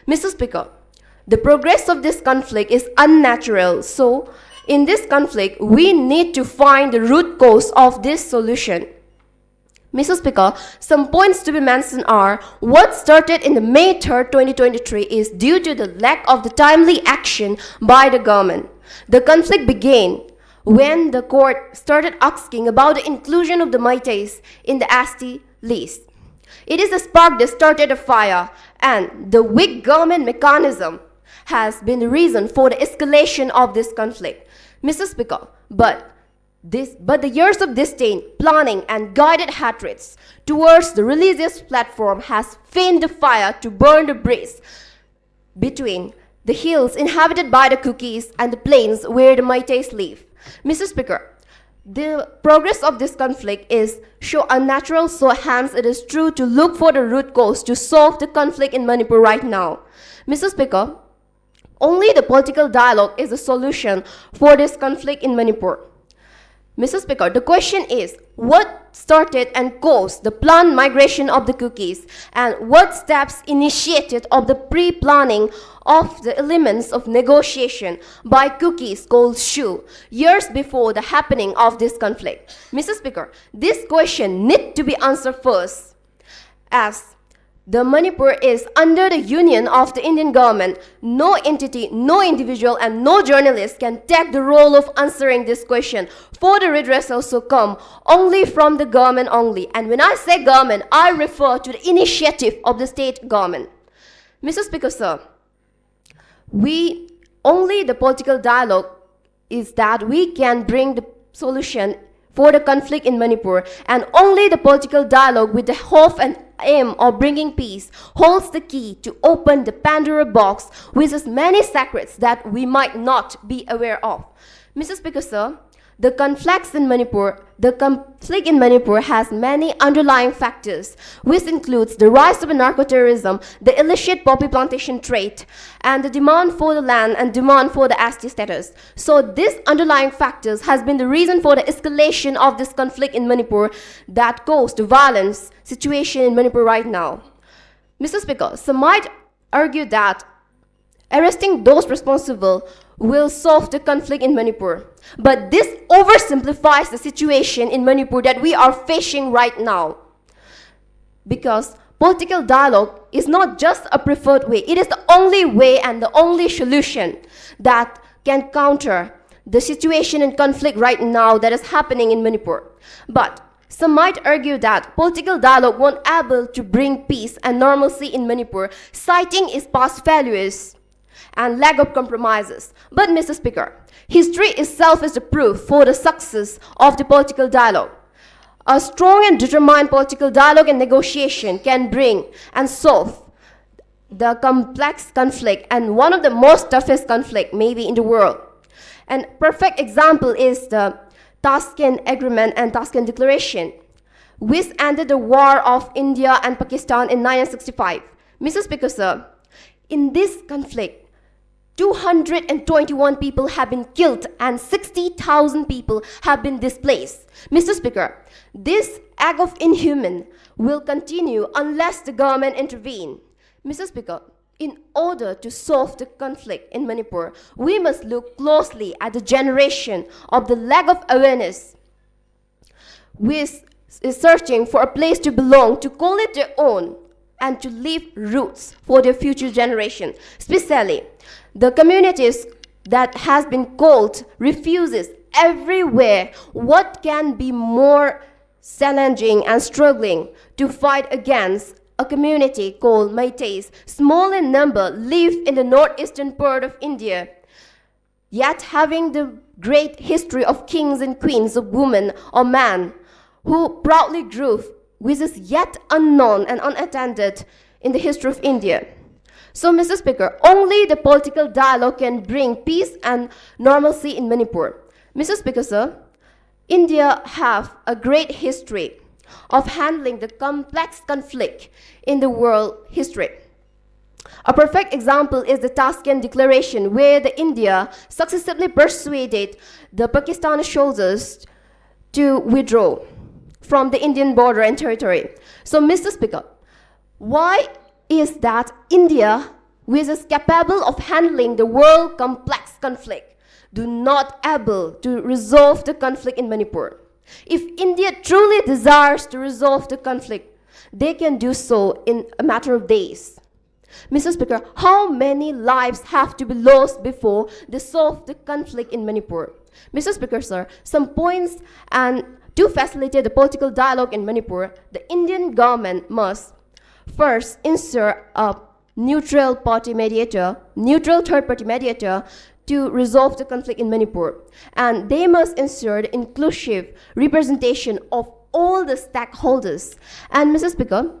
Mister Speaker, the progress of this conflict is unnatural, so in this conflict, we need to find the root cause of this solution. Mister Speaker, some points to be mentioned are: what started in the May third, twenty twenty-three is due to the lack of the timely action by the government. The conflict began when the court started asking about the inclusion of the Meiteis in the S T list. It is the spark that started a fire, and the weak government mechanism has been the reason for the escalation of this conflict. Mister Speaker, but this, but the years of disdain, planning, and guided hatreds towards the religious platform has fanned the fire to burn the bridge between the hills inhabited by the Kukis and the plains where the Meiteis live. Mister Speaker, the progress of this conflict is so unnatural, so hence it is true to look for the root cause to solve the conflict in Manipur right now. Mister Speaker, only the political dialogue is a solution for this conflict in Manipur. Mister Speaker, the question is, what started and caused the planned migration of the Kukis, and what steps initiated of the pre-planning of the elements of negotiation by Kukis called Shu years before the happening of this conflict? Mister Speaker, this question need to be answered first, as the Manipur is under the union of the Indian government. No entity, no individual, and no journalist can take the role of answering this question, for the redressal shall come only from the government only. And when I say government, I refer to the initiative of the state government. Mister Speaker, sir, we, only the political dialogue is that we can bring the solution for the conflict in Manipur, and only the political dialogue with the hope and aim of bringing peace holds the key to open the Pandora box with as many secrets that we might not be aware of. Mister Speaker, sir, the conflicts in Manipur The conflict in Manipur has many underlying factors, which includes the rise of narco-terrorism, the illicit poppy plantation trade, and the demand for the land and demand for the S T status. So these underlying factors has been the reason for the escalation of this conflict in Manipur that caused the violence situation in Manipur right now. Mister Speaker, some might argue that arresting those responsible will solve the conflict in Manipur. But this oversimplifies the situation in Manipur that we are facing right now. Because political dialogue is not just a preferred way, it is the only way and the only solution that can counter the situation and conflict right now that is happening in Manipur. But some might argue that political dialogue won't able to bring peace and normalcy in Manipur, citing its past failures and lack of compromises. But Mister Speaker, history itself is the proof for the success of the political dialogue. A strong and determined political dialogue and negotiation can bring and solve the complex conflict and one of the most toughest conflict maybe in the world. And perfect example is the Tashkent Agreement and Tashkent Declaration, which ended the war of India and Pakistan in nineteen sixty-five. Mister Speaker, sir, in this conflict, two hundred twenty-one people have been killed and sixty thousand people have been displaced. Mister Speaker, this act of inhuman will continue unless the government intervene. Mister Speaker, in order to solve the conflict in Manipur, we must look closely at the generation of the lack of awareness, which is searching for a place to belong, to call it their own, and to leave roots for their future generation. Especially, the communities that has been called refugees everywhere. What can be more challenging and struggling to fight against a community called Meiteis? Small in number, live in the northeastern part of India, yet having the great history of kings and queens, of women or men, who proudly grew, which is yet unknown and unattended in the history of India. So, Mister Speaker, only the political dialogue can bring peace and normalcy in Manipur. Mister Speaker, sir, India have a great history of handling the complex conflict in the world history. A perfect example is the Tashkent Declaration, where the India successively persuaded the Pakistani soldiers to withdraw from the Indian border and territory. So, Mister Speaker, why is that India, which is capable of handling the world complex conflict, do not able to resolve the conflict in Manipur? If India truly desires to resolve the conflict, they can do so in a matter of days. Mister Speaker, how many lives have to be lost before they solve the conflict in Manipur? Mister Speaker, sir, some points and to facilitate the political dialogue in Manipur, the Indian government must first ensure a neutral party mediator, neutral third party mediator to resolve the conflict in Manipur. And they must ensure the inclusive representation of all the stakeholders. And Mister Speaker,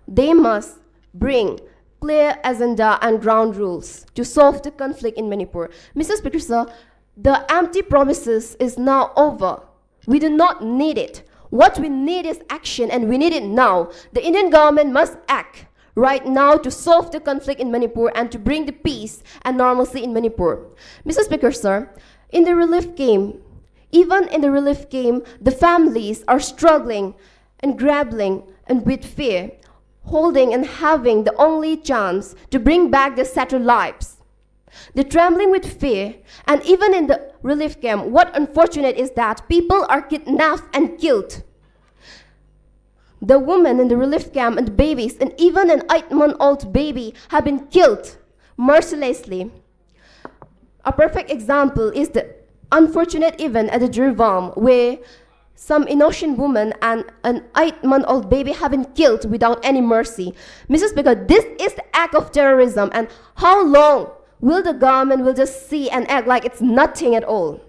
they must bring clear agenda and ground rules to solve the conflict in Manipur. Mister Speaker, sir, the empty promises is now over. We do not need it. What we need is action, and we need it now. The Indian government must act right now to solve the conflict in Manipur and to bring the peace and normalcy in Manipur. Mister Speaker, sir, in the relief camp, even in the relief camp, the families are struggling and grappling and with fear, holding and having the only chance to bring back their shattered lives. They're trembling with fear, and even in the relief camp, what unfortunate is that people are kidnapped and killed. The women in the relief camp and the babies, and even an eight-month-old baby, have been killed mercilessly. A perfect example is the unfortunate event at the Jiribam, where some innocent woman and an eight-month-old baby have been killed without any mercy. Mister Speaker, this is the act of terrorism, and how long will the government will just see and act like it's nothing at all?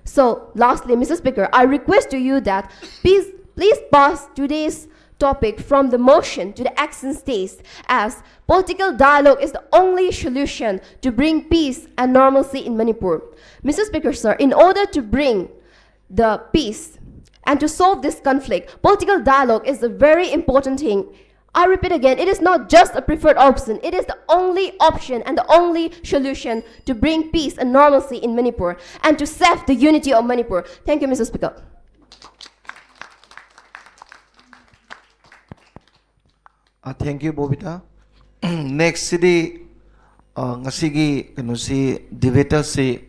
So, lastly, Mister Speaker, I request to you that please, please pass today's topic from the motion to the action stage, as political dialogue is the only solution to bring peace and normalcy in Manipur. Mister Speaker, sir, in order to bring the peace and to solve this conflict, political dialogue is a very important thing. I repeat again, it is not just a preferred option, it is the only option and the only solution to bring peace and normalcy in Manipur and to save the unity of Manipur. Thank you, Mister Speaker. Uh, thank you, Bobita. Next CD, uh, ꯉꯁꯤꯒꯤ ꯀꯩꯅꯣꯁꯤ, debaterꯁꯤ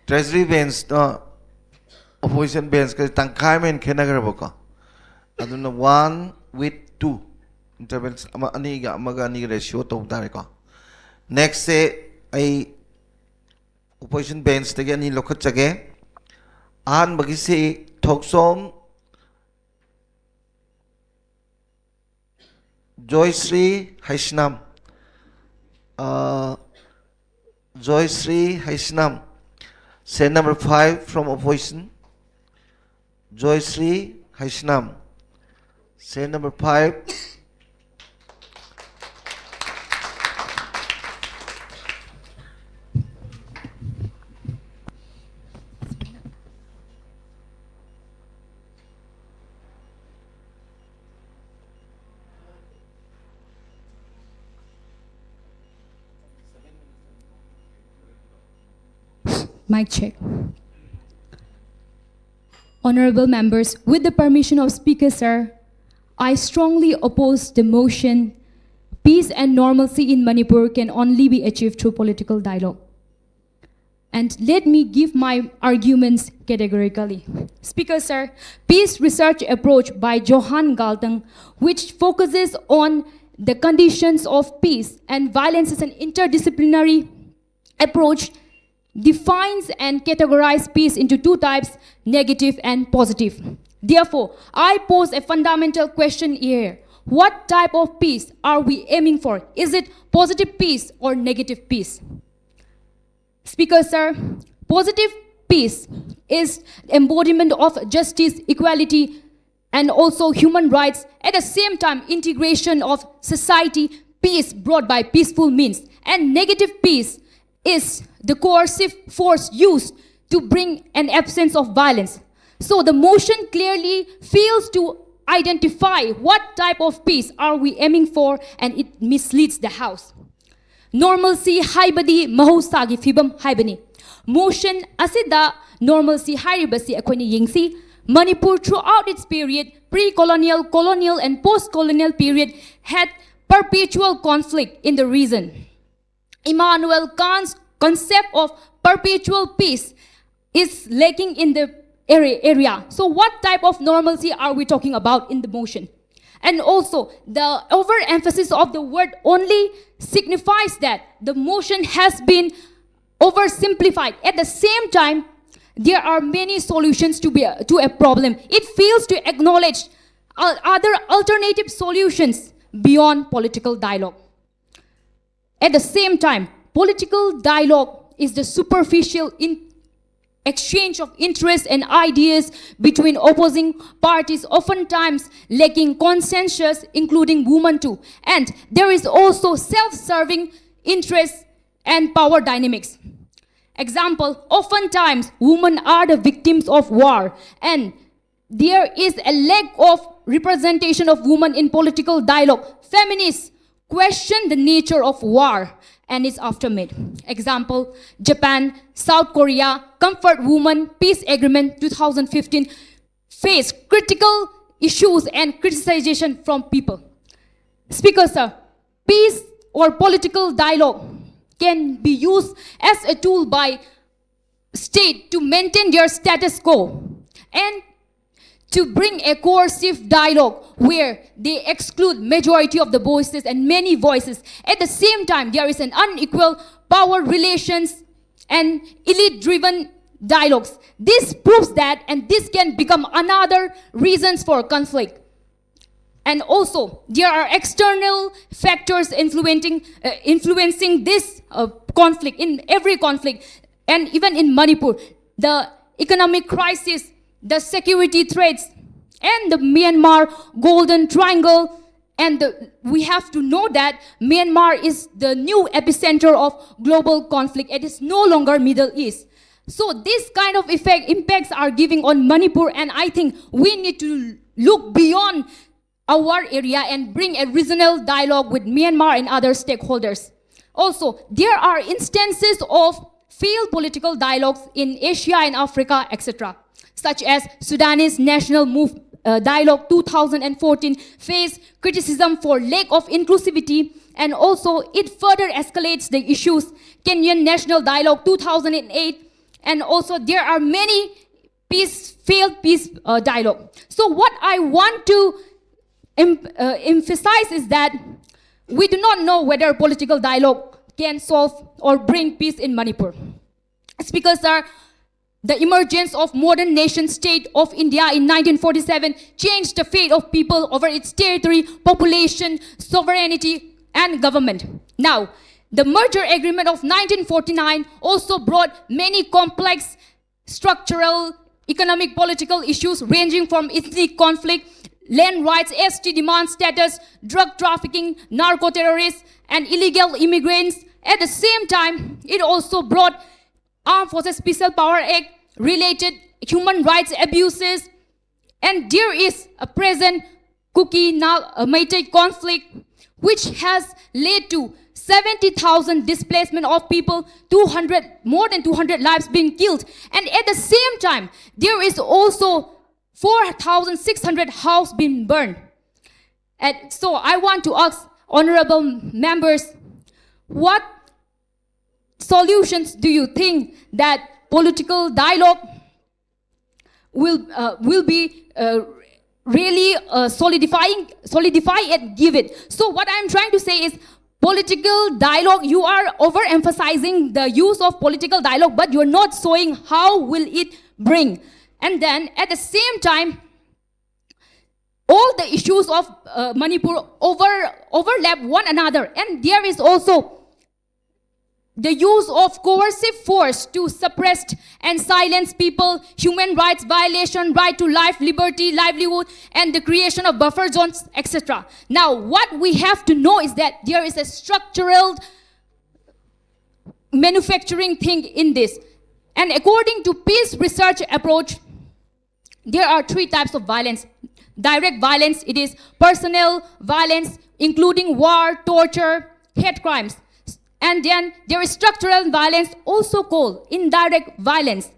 Treasury benchꯇ opposition benchꯀ ꯇꯪꯈꯥꯏ ꯑꯃ ꯍꯦꯟꯅ ꯈꯦꯠꯅꯈ꯭ꯔꯕꯀꯣ꯫ ꯑꯗꯨꯅ one with two intervention, ꯑꯃ ꯑꯅꯤꯒ ꯑꯃꯒ ꯑꯅꯤꯒ ratio ꯇꯧꯕ ꯇꯥꯔꯦꯀꯣ꯫ Nextꯁꯦ ꯑꯩ opposition benchꯇꯒꯤ ꯑꯅꯤ ꯂꯧꯈꯠꯆꯒꯦ꯫ ꯑꯍꯥꯟꯕꯒꯤꯁꯤ ꯊꯣꯛꯆꯣꯝ Joyshri Haisnam. Uh, Joyshri Haisnam, serial number five from opposition. Joyshri Haisnam, serial number five. Mic check. Honorable members, with the permission of Speaker, sir, I strongly oppose the motion. Peace and normalcy in Manipur can only be achieved through political dialogue. And let me give my arguments categorically. Speaker, sir, peace research approach by Johan Galtung, which focuses on the conditions of peace and violence, is an interdisciplinary approach, defines and categorizes peace into two types, negative and positive. Therefore, I pose a fundamental question here. What type of peace are we aiming for? Is it positive peace or negative peace? Speaker, sir, positive peace is embodiment of justice, equality, and also human rights. At the same time, integration of society, peace brought by peaceful means. And negative peace is the coercive force used to bring an absence of violence. So the motion clearly fails to identify what type of peace are we aiming for, and it misleads the House. Normalcy ꯍꯥꯏꯕꯗꯤ ꯃꯍꯧꯁꯥꯒꯤ ꯐꯤꯕꯝ ꯍꯥꯏꯕꯅꯤ꯫ Motion ꯑꯁꯤꯗ normalcy ꯍꯥꯏꯔꯤꯕꯁꯤ ꯑꯩꯈꯣꯏꯅ ꯌꯦꯡꯁꯤ꯫ Manipur throughout its period, pre-colonial, colonial and post-colonial period, had perpetual conflict in the region. Immanuel Kant's concept of perpetual peace is lacking in the area. So what type of normalcy are we talking about in the motion? And also, the overemphasis of the word only signifies that the motion has been oversimplified. At the same time, there are many solutions to, be, to a problem. It fails to acknowledge other alternative solutions beyond political dialogue. At the same time, political dialogue is the superficial in exchange of interests and ideas between opposing parties, oftentimes lacking consensus, including women too. And there is also self-serving interests and power dynamics. Example, oftentimes women are the victims of war, and there is a lack of representation of women in political dialogue. Feminists question the nature of war and its aftermath. Example, Japan, South Korea, comfort women, peace agreement two thousand fifteen, face critical issues and criticization from people. Speaker sir, peace or political dialogue can be used as a tool by state to maintain their status quo and to bring a coercive dialogue where they exclude majority of the voices and many voices. At the same time, there is an unequal power relations and elite-driven dialogues. This proves that, and this can become another reasons for conflict. And also, there are external factors influencing, uh, influencing this uh, conflict, in every conflict, and even in Manipur. The economic crisis, the security threats, and the Myanmar Golden Triangle. And the, we have to know that Myanmar is the new epicenter of global conflict. It is no longer Middle East. So this kind of effect impacts are giving on Manipur, and I think we need to look beyond our area and bring a regional dialogue with Myanmar and other stakeholders. Also, there are instances of failed political dialogues in Asia and Africa, et cetera, such as Sudanese National Move uh, Dialogue two thousand fourteen faced criticism for lack of inclusivity, and also it further escalates the issues. Kenyan National Dialogue two thousand eight, and also there are many peace, failed peace uh, dialogue. So what I want to em- uh, emphasize is that we do not know whether political dialogue can solve or bring peace in Manipur. Speaker Sir, the emergence of modern nation state of India in nineteen forty-seven changed the fate of people over its territory, population, sovereignty, and government. Now, the merger agreement of nineteen forty-nine also brought many complex structural, economic, political issues ranging from ethnic conflict, land rights, S T demand status, drug trafficking, narco-terrorists, and illegal immigrants. At the same time, it also brought Armed Forces Special Power Act related human rights abuses, and there is a present Kuki Naga uh, Meitei conflict, which has led to seventy thousand displacement of people, two hundred, more than two hundred lives being killed. And at the same time, there is also four thousand six hundred houses being burned. And so I want to ask honorable members, what solutions do you think that political dialogue will, uh, will be uh, really uh, solidifying, solidify and give it? So what I'm trying to say is, political dialogue, you are overemphasizing the use of political dialogue, but you're not showing how will it bring. And then at the same time, all the issues of uh, Manipur over overlap one another, and there is also the use of coercive force to suppress and silence people, human rights violation, right to life, liberty, livelihood, and the creation of buffer zones, et cetera. Now, what we have to know is that there is a structural manufacturing thing in this. And according to peace research approach, there are three types of violence. Direct violence, it is personal violence, including war, torture, hate crimes. And then there is structural violence, also called indirect violence,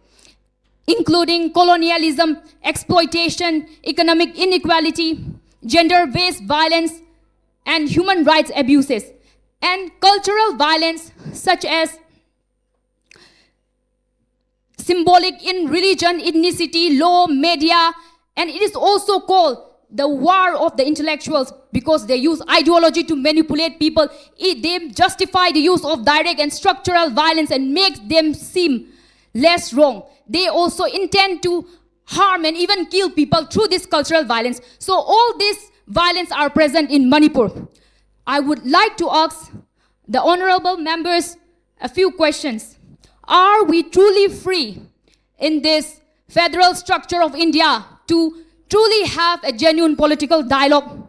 including colonialism, exploitation, economic inequality, gender-based violence, and human rights abuses, and cultural violence such as symbolic in religion, ethnicity, law, media, and it is also called the war of the intellectuals because they use ideology to manipulate people. It, they justify the use of direct and structural violence and make them seem less wrong. They also intend to harm and even kill people through this cultural violence. So all these violence are present in Manipur. I would like to ask the honorable members a few questions. Are we truly free in this federal structure of India to truly have a genuine political dialogue?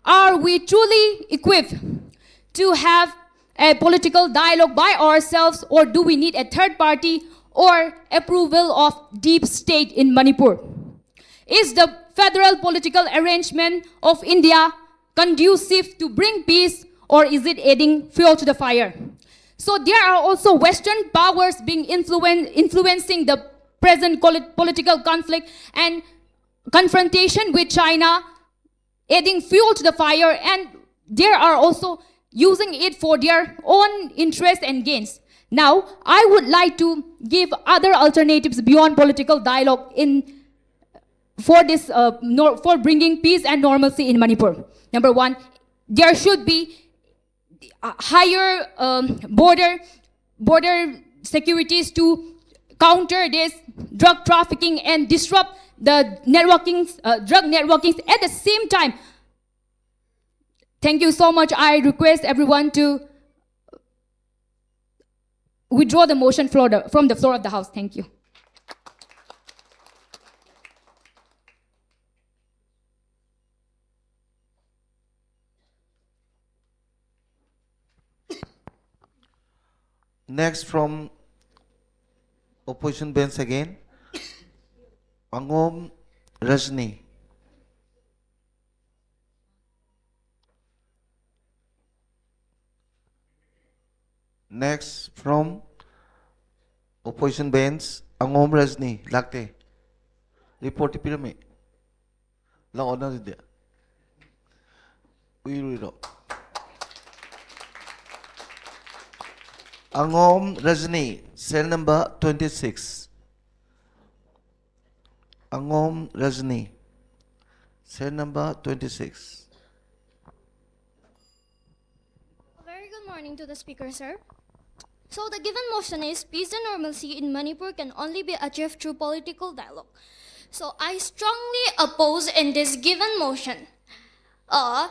Are we truly equipped to have a political dialogue by ourselves, or do we need a third party or approval of deep state in Manipur? Is the federal political arrangement of India conducive to bring peace, or is it adding fuel to the fire? So there are also Western powers being influen- influencing the present col- political conflict and confrontation with China, adding fuel to the fire, and there are also using it for their own interest and gains. Now, I would like to give other alternatives beyond political dialogue in for this uh, nor- for bringing peace and normalcy in Manipur. Number one, there should be uh, higher um, border border securities to counter this drug trafficking and disrupt the networking uh, drug networking. At the same time, thank you so much. I request everyone to withdraw the motion floor the, from the floor of the House. Thank you. Next from Opposition bench again. Angom Rajni. Next from opposition bench, Angom Rajni, ꯂꯥꯛꯇꯦ꯫ Report ꯇꯤ ꯄꯤꯔꯝꯃꯤ꯫ ꯂꯥꯛꯑꯣ ꯅꯪ ꯑꯗꯨꯗꯤ꯫ ꯎꯏꯔꯨꯏꯔꯣ? Angom Rajni, cell number twenty-six. Angom Rajni, cell number twenty-six. A very good morning to the speaker, sir. So the given motion is peace and normalcy in Manipur can only be achieved through political dialogue. So I strongly oppose in this given motion. Uh,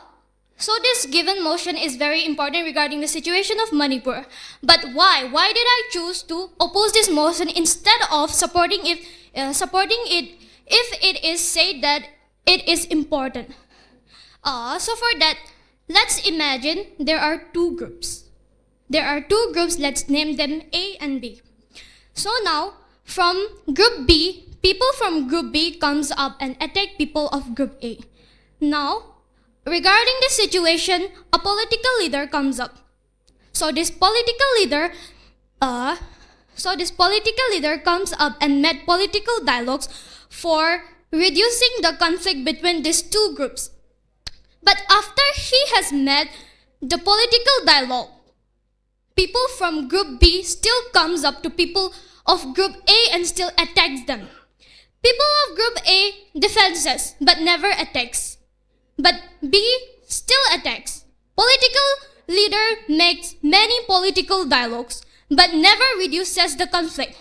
so this given motion is very important regarding the situation of Manipur. But why? Why did I choose to oppose this motion instead of supporting if uh, supporting it if it is said that it is important? Uh, so for that, let's imagine there are two groups. There are two groups, let's name them A and B. So now, from group B, people from group B comes up and attack people of group A. Now, regarding the situation, a political leader comes up. So this political leader, uh, so this political leader comes up and made political dialogues for reducing the conflict between these two groups. But after he has made the political dialogue, people from group B still comes up to people of group A and still attacks them. People of group A defenses but never attacks. But B still attacks. Political leader makes many political dialogues but never reduces the conflict.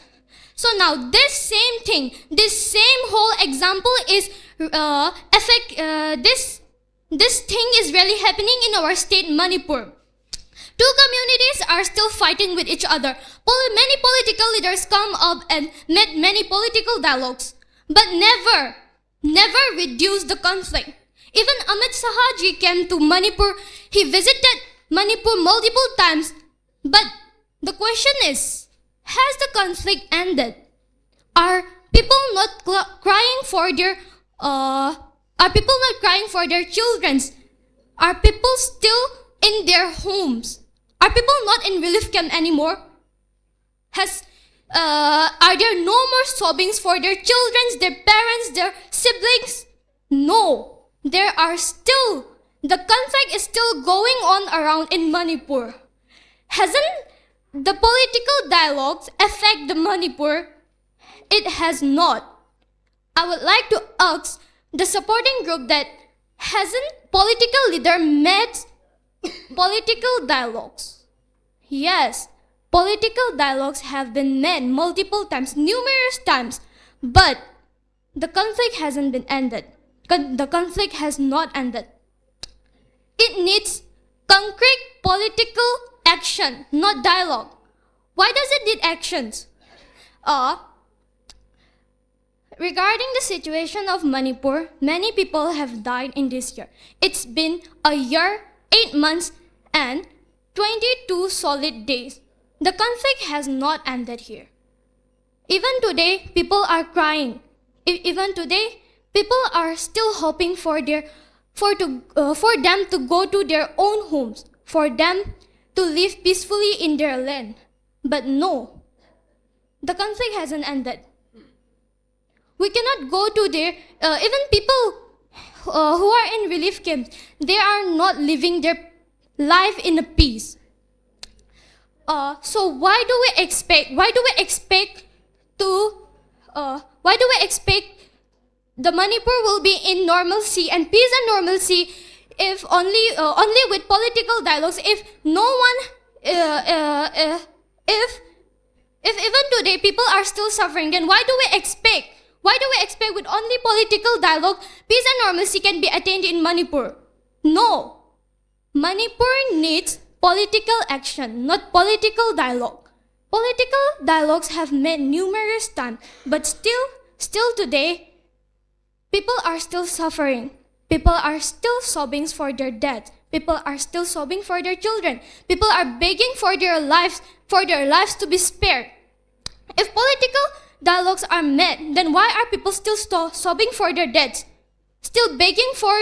So now this same thing, this same whole example is uh, affect uh, this this thing is really happening in our state Manipur. Two communities are still fighting with each other. Poli- many political leaders come up and made many political dialogues, but never, never reduce the conflict. Even Amit Shah ji came to Manipur. He visited Manipur multiple times. But the question is, Has the conflict ended? Are people not cl- crying for their uh, are people not crying for their children's? Are people still in their homes? Are people not in relief camp anymore? Has uh, are there no more sobbings for their children's, their parents, their siblings? No, there are still the conflict is still going on around in Manipur. Hasn't the political dialogues affect the Manipur? It has not. I would like to ask the supporting group that hasn't political leader met political dialogues? Yes, political dialogues have been met multiple times, numerous times, but the conflict hasn't been ended. Con- the conflict has not ended. It needs concrete political action, not dialogue. Why does it need actions? Uh, regarding the situation of Manipur, many people have died in this year. It's been a year, eight months, and twenty-two solid days. The conflict has not ended here. Even today, people are crying. E- even today, people are still hoping for their for to uh, for them to go to their own homes, for them to live peacefully in their land. But no, the conflict hasn't ended. We cannot go to their uh, even people uh, who are in relief camps. They are not living their life in a peace. Uh, so why do we expect? Why do we expect to? Uh, why do we expect the Manipur will be in normalcy and peace and normalcy if only uh, only with political dialogues? If no one, uh, uh, uh, if if even today people are still suffering, then why do we expect? Why do we expect with only political dialogue peace and normalcy can be attained in Manipur? No. Manipur needs political action, not political dialogue. Political dialogues have met numerous times, but still, still today, people are still suffering. People are still sobbing for their death. People are still sobbing for their children. People are begging for their lives, for their lives to be spared. If political dialogues are made, then why are people still sto- sobbing for their deaths, still begging for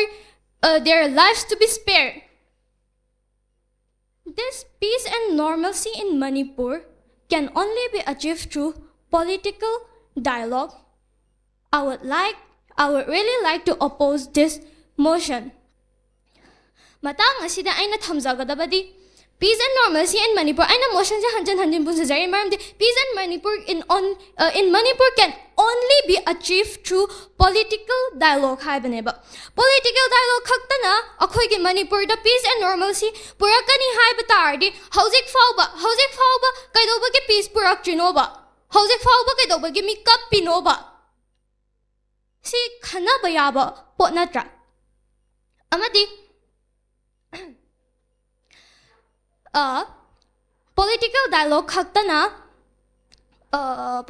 uh, their lives to be spared? This peace and normalcy in Manipur can only be achieved through political dialogue. I would like, I would really like to oppose this motion. ꯃꯇꯥꯡ ꯑꯁꯤꯗ ꯑꯩꯅ ꯊꯝꯖꯒꯗꯕꯗꯤ peace and normalcy in Manipur. ꯑꯩꯅ motion ꯁꯦ ꯍꯟꯖꯤꯟ ꯍꯟꯖꯤꯟ ꯄꯨꯟꯁꯤꯟꯖꯔꯤ, ꯃꯔꯝꯗꯤ peace and Manipur in on uh, in Manipur can only be achieved through political dialogue ꯍꯥꯏꯕꯅꯦꯕ꯫ Political dialogue ꯈꯛꯇꯅ ꯑꯩꯈꯣꯏꯒꯤ ꯃꯅꯤꯄꯨꯔꯗ peace and normalcy ꯄꯨꯔꯛꯀꯅꯤ ꯍꯥꯏꯕ ꯇꯥꯔꯗꯤ, ꯍꯧꯖꯤꯛ ꯐꯥꯎꯕ ꯍꯧꯖꯤꯛ ꯐꯥꯎꯕ ꯀꯩꯗꯧꯕꯒꯤ peace ꯄꯨꯔꯛꯇ꯭ꯔꯤꯅꯣꯕ? ꯍꯧꯖꯤꯛ ꯐꯥꯎꯕ ꯀꯩꯗꯧꯕꯒꯤ ꯃꯤ ꯀꯞꯄꯤꯅꯣꯕ? ꯁꯤ ꯈꯟꯅꯕ ꯌꯥꯕ ꯄꯣꯠ ꯅꯠꯇ꯭ꯔꯥ? ꯑꯃꯗꯤ ꯑ political dialogue ꯈꯛꯇꯅ ꯑ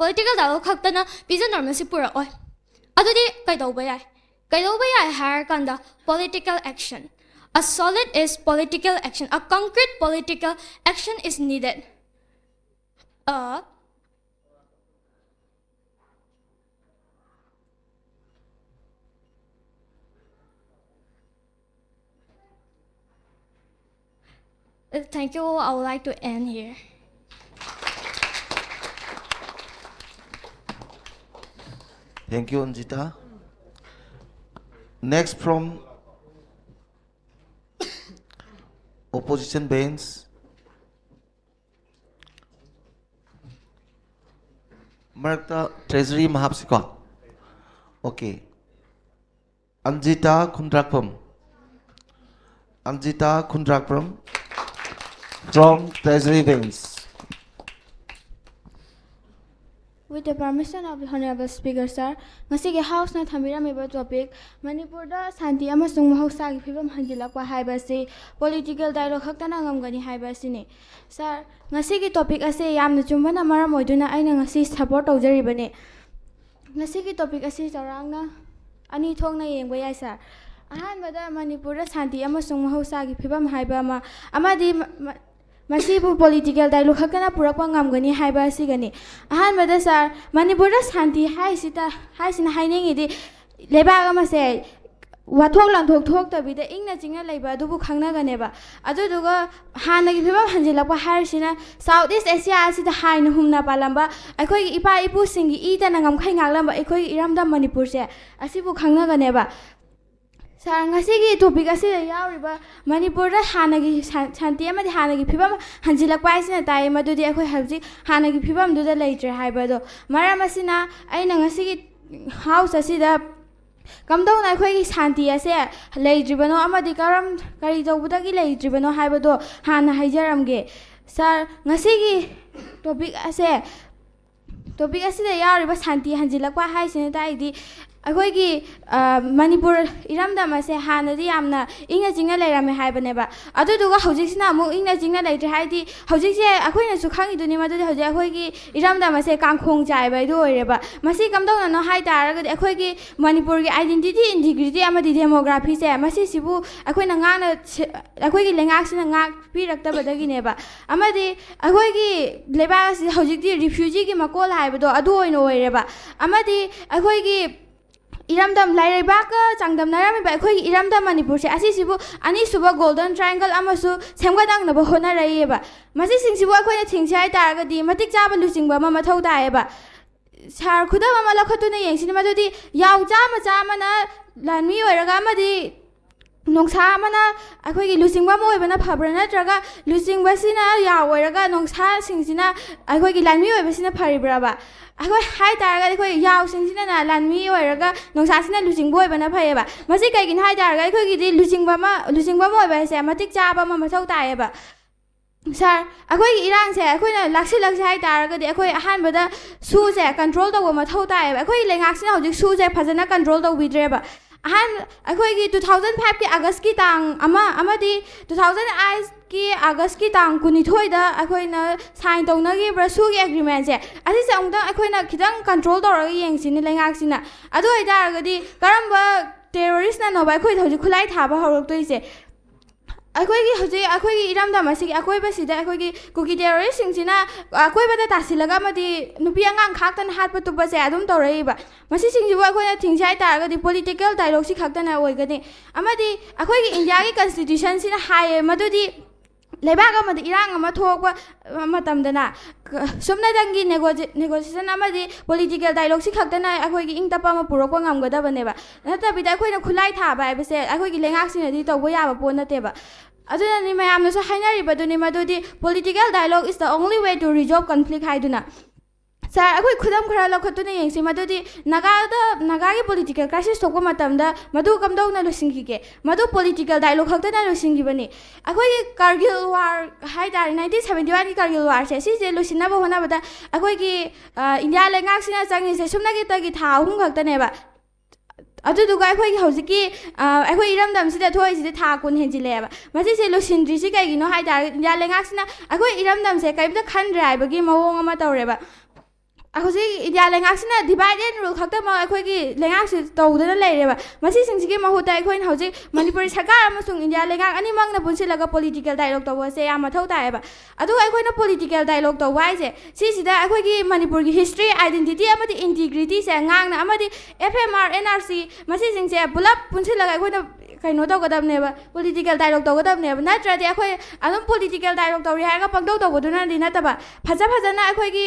political dialogue ꯈꯛꯇꯅ peace and normalcy ꯄꯨꯔꯛꯑꯣꯏ꯫ ꯑꯗꯨꯗꯤ ꯀꯩꯗꯧꯕ ꯌꯥꯏ? ꯀꯩꯗꯧꯕ ꯌꯥꯏ ꯍꯥꯏꯔꯀꯥꯟꯗ, political action. A solid is political action. A concrete political action is needed. Uh, uh, thank you. I would like to end here. Thank you, Anjita. Next from opposition bench. ꯃꯔꯛꯇ treasury ꯑꯃ ꯍꯥꯞꯁꯤꯀꯣ꯫ Okay. Anjita Khundrakpam. Anjita Khundrakpam from treasury bench. With the permission of the Honorable Speaker, sir, ꯉꯁꯤꯒꯤ House ꯅ ꯊꯝꯕꯤꯔꯝꯃꯤꯕ topic ꯃꯅꯤꯄꯨꯔꯗ ꯁꯥꯟꯇꯤ ꯑꯃꯁꯨꯡ ꯃꯍꯧꯁꯥꯒꯤ ꯐꯤꯕꯝ ꯍꯟꯖꯤꯜꯂꯛꯄ ꯍꯥꯏꯕ ꯑꯁꯤ political dialogue ꯈꯛꯇꯅ ꯉꯝꯒꯅꯤ ꯍꯥꯏꯕ ꯑꯁꯤꯅꯤ꯫ Sir, ꯉꯁꯤꯒꯤ topic ꯑꯁꯤ ꯌꯥꯝꯅ ꯆꯨꯝꯕꯅ ꯃꯔꯝ ꯑꯣꯏꯗꯨꯅ ꯑꯩꯅ ꯉꯁꯤ support ꯇꯧꯖꯔꯤꯕꯅꯤ꯫ ꯉꯁꯤꯒꯤ topic ꯑꯁꯤ ꯆꯥꯎꯔꯥꯛꯅ ꯑꯅꯤ ꯊꯣꯛꯅ ꯌꯦꯡꯕ ꯌꯥꯏ, sir꯫ ꯑꯍꯥꯟꯕꯗ ꯃꯅꯤꯄꯨꯔꯗ ꯁꯥꯟꯇꯤ ꯑꯃꯁꯨꯡ ꯃꯍꯧꯁꯥꯒꯤ ꯐꯤꯕꯝ ꯍꯥꯏꯕ ꯑꯃ, ꯑꯃꯗꯤ ꯃ- ꯃ- ꯃꯁꯤꯕꯨ ꯄꯣꯂꯤꯇꯤꯀꯦꯜ ꯗꯥꯏꯂꯣꯛ ꯈꯛꯇꯅ ꯄꯨꯔꯛꯄ ꯉꯝꯒꯅꯤ ꯍꯥꯏꯕ ꯑꯁꯤꯒꯅꯤ꯫ ꯑꯍꯥꯟꯕꯗ ꯁꯥꯔ, ꯃꯅꯤꯄꯨꯔꯗ ꯁꯥꯟꯇꯤ ꯍꯥꯏꯁꯤꯗ, ꯍꯥꯏꯁꯤꯅ ꯍꯥꯏꯅꯤꯡꯉꯤꯗꯤ ꯂꯩꯕꯥꯛ ꯑꯃꯁꯦ ꯋꯥꯊꯣꯛ ꯂꯥꯟꯊꯣꯛ ꯊꯣꯛꯇꯕꯤꯗ ꯏꯪꯅ ꯆꯤꯛꯅ ꯂꯩꯕ ꯑꯗꯨꯕꯨ ꯈꯪꯅꯒꯅꯦꯕ꯫ ꯑꯗꯨꯗꯨꯒ ꯍꯥꯟꯅꯒꯤ ꯐꯤꯕꯝ ꯍꯟꯖꯤꯜꯂꯛꯄ ꯍꯥꯏꯔꯤꯁꯤꯅ ꯁꯥꯎꯠ ꯏꯁ ꯑꯦꯁꯤꯌꯥ ꯑꯁꯤꯗ ꯍꯥꯏꯅ ꯍꯨꯝꯅ ꯄꯥꯜꯂꯝꯕ ꯑꯩꯈꯣꯏꯒꯤ ꯏꯄꯥ ꯏꯄꯨꯁꯤꯡꯒꯤ ꯏꯇꯅ ꯉꯝꯈꯩ ꯉꯥꯛꯂꯝꯕ ꯑꯩꯈꯣꯏꯒꯤ ꯏꯔꯝꯗꯝ ꯃꯅꯤꯄꯨꯔꯁꯦ ꯑꯁꯤꯕꯨ ꯈꯪꯅꯒꯅꯦꯕ꯫ ꯁꯥꯔ, ꯉꯁꯤꯒꯤ ꯇꯣꯄꯤꯛ ꯑꯁꯤꯗ ꯌꯥꯎꯔꯤꯕ ꯃꯅꯤꯄꯨꯔꯗ ꯍꯥꯟꯅꯒꯤ ꯁꯥꯟ-, ꯁꯥꯟꯇꯤ ꯑꯃꯗꯤ ꯍꯥꯟꯅꯒꯤ ꯐꯤꯕꯝ ꯍꯟꯖꯤꯜꯂꯛꯄ ꯍꯥꯏꯁꯤꯅ ꯇꯥꯏ, ꯃꯗꯨꯗꯤ ꯑꯩꯈꯣꯏ ꯍꯧꯖꯤꯛ ꯍꯥꯟꯅꯒꯤ ꯐꯤꯕꯝꯗꯨꯗ ꯂꯩꯇ꯭ꯔꯦ ꯍꯥꯏꯕꯗꯣ꯫ ꯃꯔꯝ ꯑꯁꯤꯅ ꯑꯩꯅ ꯉꯁꯤꯒꯤ ꯍꯥꯎꯁ ꯑꯁꯤꯗ ꯀꯝꯗꯧꯅ ꯑꯩꯈꯣꯏꯒꯤ ꯁꯥꯟꯇꯤ ꯑꯁꯦ ꯂꯩꯇ꯭ꯔꯤꯕꯅꯣ ꯑꯃꯗꯤ ꯀꯔꯝ, ꯀꯔꯤ ꯇꯧꯕꯗꯒꯤ ꯂꯩꯇ꯭ꯔꯤꯕꯅꯣ ꯍꯥꯏꯕꯗꯣ ꯍꯥꯟꯅ ꯍꯥꯏꯖꯔꯝꯒꯦ꯫ ꯁꯥꯔ, ꯉꯁꯤꯒꯤ ꯇꯣꯄꯤꯛ ꯑꯁꯦ, ꯇꯣꯄꯤꯛ ꯑꯁꯤꯗ ꯌꯥꯎꯔꯤꯕ ꯁꯥꯟꯇꯤ ꯍꯟꯖꯤꯜꯂꯛꯄ ꯍꯥꯏꯁꯤꯅ ꯇꯥꯛꯏꯗꯤ ꯑꯩꯈꯣꯏꯒꯤ, ꯑ, ꯃꯅꯤꯄꯨꯔ ꯏꯔꯝꯗꯝ ꯑꯁꯦ ꯍꯥꯟꯅꯗꯤ ꯌꯥꯝꯅ ꯏꯪꯅ ꯆꯤꯛꯅ ꯂꯩꯔꯝꯃꯦ ꯍꯥꯏꯕꯅꯦꯕ꯫ ꯑꯗꯨꯗꯨꯒ ꯍꯧꯖꯤꯛꯁꯤꯅ ꯑꯃꯨꯛ ꯏꯪꯅ ꯆꯤꯛꯅ ꯂꯩꯇ꯭ꯔꯦ ꯍꯥꯏꯗꯤ ꯍꯧꯖꯤꯛꯁꯦ ꯑꯩꯈꯣꯏꯅꯁꯨ ꯈꯪꯉꯤꯗꯨꯅꯤ, ꯃꯗꯨꯗꯤ ꯍꯧꯖꯤꯛ ꯑꯩꯈꯣꯏꯒꯤ ꯏꯔꯝꯗꯝ ꯑꯁꯦ ꯀꯥꯡꯈꯣꯡ ꯆꯥꯏꯕ ꯍꯥꯏꯗꯨ ꯑꯣꯏꯔꯦꯕ꯫ ꯃꯁꯤ ꯀꯝꯗꯧꯅꯅꯣ ꯍꯥꯏ ꯇꯥꯔꯒꯗꯤ ꯑꯩꯈꯣꯏꯒꯤ ꯃꯅꯤꯄꯨꯔꯒꯤ identity, integrity ꯑꯃꯗꯤ demographyꯁꯦ ꯃꯁꯤꯁꯤꯕꯨ ꯑꯩꯈꯣꯏꯅ ꯉꯥꯛꯅ ꯁꯦ-, ꯑꯩꯈꯣꯏꯒꯤ ꯂꯩꯉꯥꯛꯁꯤꯅ ꯉꯥꯛꯄꯤꯔꯛꯇꯕꯗꯒꯤꯅꯦꯕ꯫ ꯑꯃꯗꯤ ꯑꯩꯈꯣꯏꯒꯤ ꯂꯩꯕꯥꯛ ꯑꯁꯤ ꯍꯧꯖꯤꯛꯇꯤ refugeeꯒꯤ ꯃꯀꯣꯜ ꯍꯥꯏꯕꯗꯣ ꯑꯗꯨ ꯑꯣꯏꯅ ꯑꯣꯏꯔꯦꯕ꯫ ꯑꯃꯗꯤ ꯑꯩꯈꯣꯏꯒꯤ ꯏꯔꯝꯗꯝ, ꯂꯩꯕꯥꯛꯀ ꯆꯥꯡꯗꯝꯅꯔꯝꯃꯤꯕ ꯑꯩꯈꯣꯏꯒꯤ ꯏꯔꯝꯗꯝ ꯃꯅꯤꯄꯨꯔꯁꯦ ꯑꯁꯤꯁꯤꯕꯨ ꯑꯅꯤꯁꯨꯕ Golden Triangle ꯑꯃꯁꯨ ꯁꯦꯝꯒꯠꯂꯛꯅꯕ ꯍꯣꯠꯅꯔꯛꯏꯑꯕ꯫ ꯃꯁꯤꯁꯤꯡꯁꯤꯕꯨ ꯑꯩꯈꯣꯏꯅ ꯊꯤꯡꯁꯤ ꯍꯥꯏ ꯇꯥꯔꯒꯗꯤ ꯃꯇꯤꯛ ꯆꯥꯕ ꯂꯨꯆꯤꯡꯕ ꯑꯃ ꯃꯊꯧ ꯇꯥꯏꯌꯦꯕ꯫ ꯁꯥꯔ, ꯈꯨꯗꯝ ꯑꯃ ꯂꯧꯈꯠꯇꯨꯅ ꯌꯦꯡꯁꯤꯅꯦ, ꯃꯗꯨꯗꯤ ꯌꯥꯎ ꯆꯥꯝꯃ ꯆꯥꯝꯃꯅ ꯂꯥꯟꯃꯤ ꯑꯣꯏꯔꯒ ꯑꯃꯗꯤ ꯅꯣꯡꯁꯥ ꯑꯃꯅ ꯑꯩꯈꯣꯏꯒꯤ ꯂꯨꯆꯤꯡꯕ ꯑꯃ ꯑꯣꯏꯕꯅ ꯐꯕ꯭ꯔꯥ, ꯅꯠꯇ꯭ꯔꯒ ꯂꯨꯆꯤꯡꯕꯁꯤꯅ ꯌꯥꯎ ꯑꯣꯏꯔꯒ ꯅꯣꯡꯁꯥꯁꯤꯡꯁꯤꯅ ꯑꯩꯈꯣꯏꯒꯤ ꯂꯥꯟꯃꯤ ꯑꯣꯏꯕꯁꯤꯅ ꯐꯔꯤꯕ꯭ꯔꯕ? ꯑꯩꯈꯣꯏ ꯍꯥꯏ ꯇꯥꯔꯒꯗꯤ ꯑꯩꯈꯣꯏ ꯌꯥꯎꯁꯤꯡꯁꯤꯅ ꯂꯥꯟꯃꯤ ꯑꯣꯏꯔꯒ ꯅꯣꯡꯁꯥꯁꯤꯅ ꯂꯨꯆꯤꯡꯕ ꯑꯣꯏꯕꯅ ꯐꯩꯌꯦꯕ꯫ ꯃꯁꯤ ꯀꯩꯒꯤꯅꯣ ꯍꯥꯏ ꯇꯥꯔꯒꯗꯤ ꯑꯩꯈꯣꯏꯒꯤꯗꯤ ꯂꯨꯆꯤꯡꯕ ꯑꯃ, ꯂꯨꯆꯤꯡꯕ ꯑꯃ ꯑꯣꯏꯕ ꯍꯥꯏꯁꯦ ꯃꯇꯤꯛ ꯆꯥꯕ ꯑꯃ ꯃꯊꯧ ꯇꯥꯏꯌꯦꯕ꯫ ꯁꯥꯔ, ꯑꯩꯈꯣꯏꯒꯤ ꯏꯔꯥꯡꯁꯦ ꯑꯩꯈꯣꯏꯅ ꯂꯥꯛꯁꯤꯜꯂꯛꯁꯦ ꯍꯥꯏ ꯇꯥꯔꯒꯗꯤ ꯑꯩꯈꯣꯏ ꯑꯍꯥꯟꯕꯗ ꯁꯨꯁꯦ ꯀꯟꯇ꯭ꯔꯣꯜ ꯇꯧꯕ ꯃꯊꯧ ꯇꯥꯏꯌꯦꯕ꯫ ꯑꯩꯈꯣꯏ ꯂꯩꯉꯥꯛꯁꯤꯅ ꯍꯧꯖꯤꯛ ꯁꯨꯁꯦ ꯐꯖꯅ ꯀꯟꯇ꯭ꯔꯣꯜ ꯇꯧꯕꯤꯗ꯭ꯔꯦꯕ꯫ ꯑꯍꯥꯟ-, ꯑꯩꯈꯣꯏꯒꯤ two thousand fiveꯀꯤ Augustꯀꯤ ꯇꯥꯡ ꯑꯃ ꯑꯃꯗꯤ two thousand eightꯀꯤ Augustꯀꯤ ꯇꯥꯡ ꯀꯨꯟꯅꯤꯊꯣꯏꯗ ꯑꯩꯈꯣꯏꯅ ꯁꯥꯏꯟ ꯇꯧꯅꯈꯤꯕ ꯁꯨꯒꯤ ꯑꯦꯒ꯭ꯔꯤꯃꯦꯟꯁꯦ, ꯑꯁꯤꯁꯦ ꯑꯃꯨꯛꯇꯪ ꯑꯩꯈꯣꯏꯅ ꯈꯤꯇꯪ ꯀꯟꯇ꯭ꯔꯣꯜ ꯇꯧꯔꯒ ꯌꯦꯡꯁꯤꯅꯦ ꯂꯩꯉꯥꯛꯁꯤꯅ꯫ ꯑꯗꯨ ꯑꯣꯏꯇꯥꯔꯒꯗꯤ ꯀꯔꯝꯕ ꯇꯦꯔꯣꯔꯤꯁꯅꯅꯣꯕ ꯑꯩꯈꯣꯏꯗ ꯍꯧꯖꯤꯛ ꯈꯨꯠꯂꯥꯏ ꯊꯥꯕ ꯍꯧꯔꯛꯇꯣꯏꯁꯦ? ꯑꯩꯈꯣꯏꯒꯤ ꯍꯧꯖꯤꯛ ꯑꯩꯈꯣꯏꯒꯤ ꯏꯔꯝꯗꯝ ꯑꯁꯤꯒꯤ ꯑꯀꯣꯏꯕꯁꯤꯗ ꯑꯩꯈꯣꯏꯒꯤ ꯀꯨꯀꯤ ꯇꯦꯔꯣꯔꯤꯁꯁꯤꯡꯁꯤꯅ ꯑꯀꯣꯏꯕꯗ ꯇꯥꯁꯤꯜꯂꯒ ꯑꯃꯗꯤ ꯅꯨꯄꯤ ꯑꯉꯥꯡ ꯈꯥꯛꯇꯅ ꯍꯥꯠꯄ ꯇꯨꯞꯄꯁꯦ ꯑꯗꯨꯝ ꯇꯧꯔꯛꯏꯕ꯫ ꯃꯁꯤꯁꯤꯡꯁꯤꯕꯨ ꯑꯩꯈꯣꯏꯅ ꯊꯤꯡꯁꯤ ꯍꯥꯏ ꯇꯥꯔꯒꯗꯤ ꯄꯣꯂꯤꯇꯤꯀꯦꯜ ꯗꯥꯏꯂꯣꯒꯁꯤ ꯈꯛꯇꯅ ꯑꯣꯏꯒꯅꯤ꯫ ꯑꯃꯗꯤ ꯑꯩꯈꯣꯏꯒꯤ ꯏꯟꯗꯤꯌꯥꯒꯤ ꯀꯟꯁꯇꯤꯇ꯭ꯌꯨꯁꯟꯁꯤꯅ ꯍꯥꯏꯌꯦ ꯃꯗꯨꯗꯤ ꯂꯩꯕꯥꯛ ꯑꯃꯗ ꯏꯔꯥꯡ ꯑꯃ ꯊꯣꯛꯂꯛꯄ ꯃꯇꯝꯗꯅ ꯁꯨꯞꯅꯇꯪꯒꯤ ꯅꯦꯒꯣꯁꯤꯌꯦꯁꯟ ꯑꯃꯗꯤ ꯄꯣꯂꯤꯇꯤꯀꯦꯜ ꯗꯥꯏꯂꯣꯒꯁꯤ ꯈꯛꯇꯅ ꯑꯩꯈꯣꯏꯒꯤ ꯏꯪ ꯇꯞꯄ ꯑꯃ ꯄꯨꯔꯛꯄ ꯉꯝꯒꯗꯕꯅꯦꯕ꯫ ꯅꯠꯇꯕꯤꯗ ꯑꯩꯈꯣꯏꯅ ꯈꯨꯠꯂꯥꯏ ꯊꯥꯕ ꯍꯥꯏꯕꯁꯦ ꯑꯩꯈꯣꯏꯒꯤ ꯂꯩꯉꯥꯛꯁꯤꯡꯅꯗꯤ ꯇꯧꯕ ꯌꯥꯕ ꯄꯣꯠ ꯅꯠꯇꯦꯕ꯫ ꯑꯗꯨꯅꯅꯤ ꯃꯌꯥꯝꯅꯁꯨ ꯍꯥꯏꯅꯔꯤꯕꯗꯨꯅꯤ ꯃꯗꯨꯗꯤ political dialogue is the only way to resolve conflict ꯍꯥꯏꯗꯨꯅ꯫ ꯁꯥꯔ, ꯑꯩꯈꯣꯏ ꯈꯨꯗꯝ ꯈꯔ ꯂꯧꯈꯠꯇꯨꯅ ꯌꯦꯡꯁꯤ꯫ ꯃꯗꯨꯗꯤ ꯅꯥꯒꯥꯗ, ꯅꯥꯒꯥꯒꯤ ꯄꯣꯂꯤꯇꯤꯀꯦꯜ ꯀ꯭ꯔꯥꯏꯁꯤꯁ ꯊꯣꯛꯄ ꯃꯇꯝꯗ ꯃꯗꯨ ꯀꯝꯗꯧꯅ ꯂꯣꯏꯁꯤꯟꯈꯤꯒꯦ? ꯃꯗꯨ ꯄꯣꯂꯤꯇꯤꯀꯦꯜ ꯗꯥꯏꯂꯣꯒ ꯈꯛꯇꯅ ꯂꯣꯏꯁꯤꯟꯈꯤꯕꯅꯤ꯫ ꯑꯩꯈꯣꯏꯒꯤ ꯀꯥꯔꯒꯤꯜ ꯋꯥꯔ ꯍꯥꯏ ꯇꯥꯔꯦ, ꯅꯥꯏꯟꯇꯤꯟ ꯁꯕꯦꯟꯇꯤ ꯋꯥꯟꯒꯤ ꯀꯥꯔꯒꯤꯜ ꯋꯥꯔꯁꯦ, ꯁꯤꯁꯦ ꯂꯣꯏꯁꯤꯟꯅꯕ ꯍꯣꯠꯅꯕꯗ ꯑꯩꯈꯣꯏꯒꯤ, ꯑ, ꯏꯟꯗꯤꯌꯥ ꯂꯩꯉꯥꯛꯁꯤꯅ ꯆꯪꯉꯤꯁꯦ ꯁꯨꯞꯅꯒꯤꯇꯒꯤ ꯊꯥ ꯑꯍꯨꯝ ꯈꯛꯇꯅꯦꯕ꯫ ꯑꯗꯨꯗꯨꯒ ꯑꯩꯈꯣꯏꯒꯤ ꯍꯧꯖꯤꯛꯀꯤ, ꯑ, ꯑꯩꯈꯣꯏ ꯏꯔꯝꯗꯝꯁꯤꯗ ꯊꯣꯛꯏꯁꯤꯗꯤ ꯊꯥ ꯀꯨꯟ ꯍꯦꯟꯖꯤꯜꯂꯛꯑꯦꯕ꯫ ꯃꯁꯤꯁꯦ ꯂꯣꯏꯁꯤꯟꯗ꯭ꯔꯤꯁꯤ ꯀꯩꯒꯤꯅꯣ ꯍꯥꯏ ꯇꯥꯔꯒꯗꯤ, ꯏꯟꯗꯤꯌꯥ ꯂꯩꯉꯥꯛꯁꯤꯅ ꯑꯩꯈꯣꯏ ꯏꯔꯝꯗꯝꯁꯦ ꯀꯔꯤꯝꯇ ꯈꯟꯗ꯭ꯔꯦ ꯍꯥꯏꯕꯒꯤ ꯃꯑꯣꯡ ꯑꯃ ꯇꯧꯔꯦꯕ꯫ ꯍꯧꯖꯤꯛ ꯏꯟꯗꯤꯌꯥ ꯂꯩꯉꯥꯛꯁꯤꯅ divide and rule ꯈꯛꯇꯃꯛ ꯑꯩꯈꯣꯏꯒꯤ ꯂꯩꯉꯥꯛꯁꯤ ꯇꯧꯗꯨꯅ ꯂꯩꯔꯦꯕ꯫ ꯃꯁꯤꯁꯤꯡꯁꯤꯒꯤ ꯃꯍꯨꯠꯇ ꯑꯩꯈꯣꯏꯅ ꯍꯧꯖꯤꯛ ꯃꯅꯤꯄꯨꯔꯤ ꯁꯔꯀꯥꯔ ꯑꯃꯁꯨꯡ ꯏꯟꯗꯤꯌꯥ ꯂꯩꯉꯥꯛ ꯑꯅꯤꯃꯛꯅ ꯄꯨꯟꯁꯤꯜꯂꯒ ꯄꯣꯂꯤꯇꯤꯀꯦꯜ ꯗꯥꯏꯂꯣꯒ ꯇꯧꯕ ꯑꯁꯦ ꯌꯥꯝ ꯃꯊꯧ ꯇꯥꯏꯌꯦꯕ꯫ ꯑꯗꯨꯒ ꯑꯩꯈꯣꯏꯅ ꯄꯣꯂꯤꯇꯤꯀꯦꯜ ꯗꯥꯏꯂꯣꯒ ꯇꯧꯕ ꯍꯥꯏꯁꯦ, ꯁꯤꯁꯤꯗ ꯑꯩꯈꯣꯏꯒꯤ ꯃꯅꯤꯄꯨꯔꯒꯤ ꯍꯤꯁꯇ꯭ꯔꯤ, ꯑꯥꯏꯗꯦꯟꯇꯤꯇꯤ ꯑꯃꯗꯤ ꯏꯟꯇꯤꯒ꯭ꯔꯤꯇꯤꯁꯦ ꯉꯥꯡꯅ, ꯑꯃꯗꯤ F M R, N R C, ꯃꯁꯤꯁꯤꯡꯁꯦ ꯄꯨꯂꯞ ꯄꯨꯟꯁꯤꯜꯂꯒ ꯑꯩꯈꯣꯏꯅ ꯀꯩꯅꯣ ꯇꯧꯒꯗꯕꯅꯦꯕ, ꯄꯣꯂꯤꯇꯤꯀꯦꯜ ꯗꯥꯏꯂꯣꯒ ꯇꯧꯒꯗꯕꯅꯦꯕ꯫ ꯅꯠꯇ꯭ꯔꯗꯤ ꯑꯩꯈꯣꯏ ꯑꯗꯨꯝ ꯄꯣꯂꯤꯇꯤꯀꯦꯜ ꯗꯥꯏꯂꯣꯒ ꯇꯧꯔꯤ ꯍꯥꯏꯔꯒ ꯄꯪꯇꯧ ꯇꯧꯕꯗꯨꯅꯗꯤ ꯅꯠꯇꯕ, ꯐꯖ ꯐꯖꯅ ꯑꯩꯈꯣꯏꯒꯤ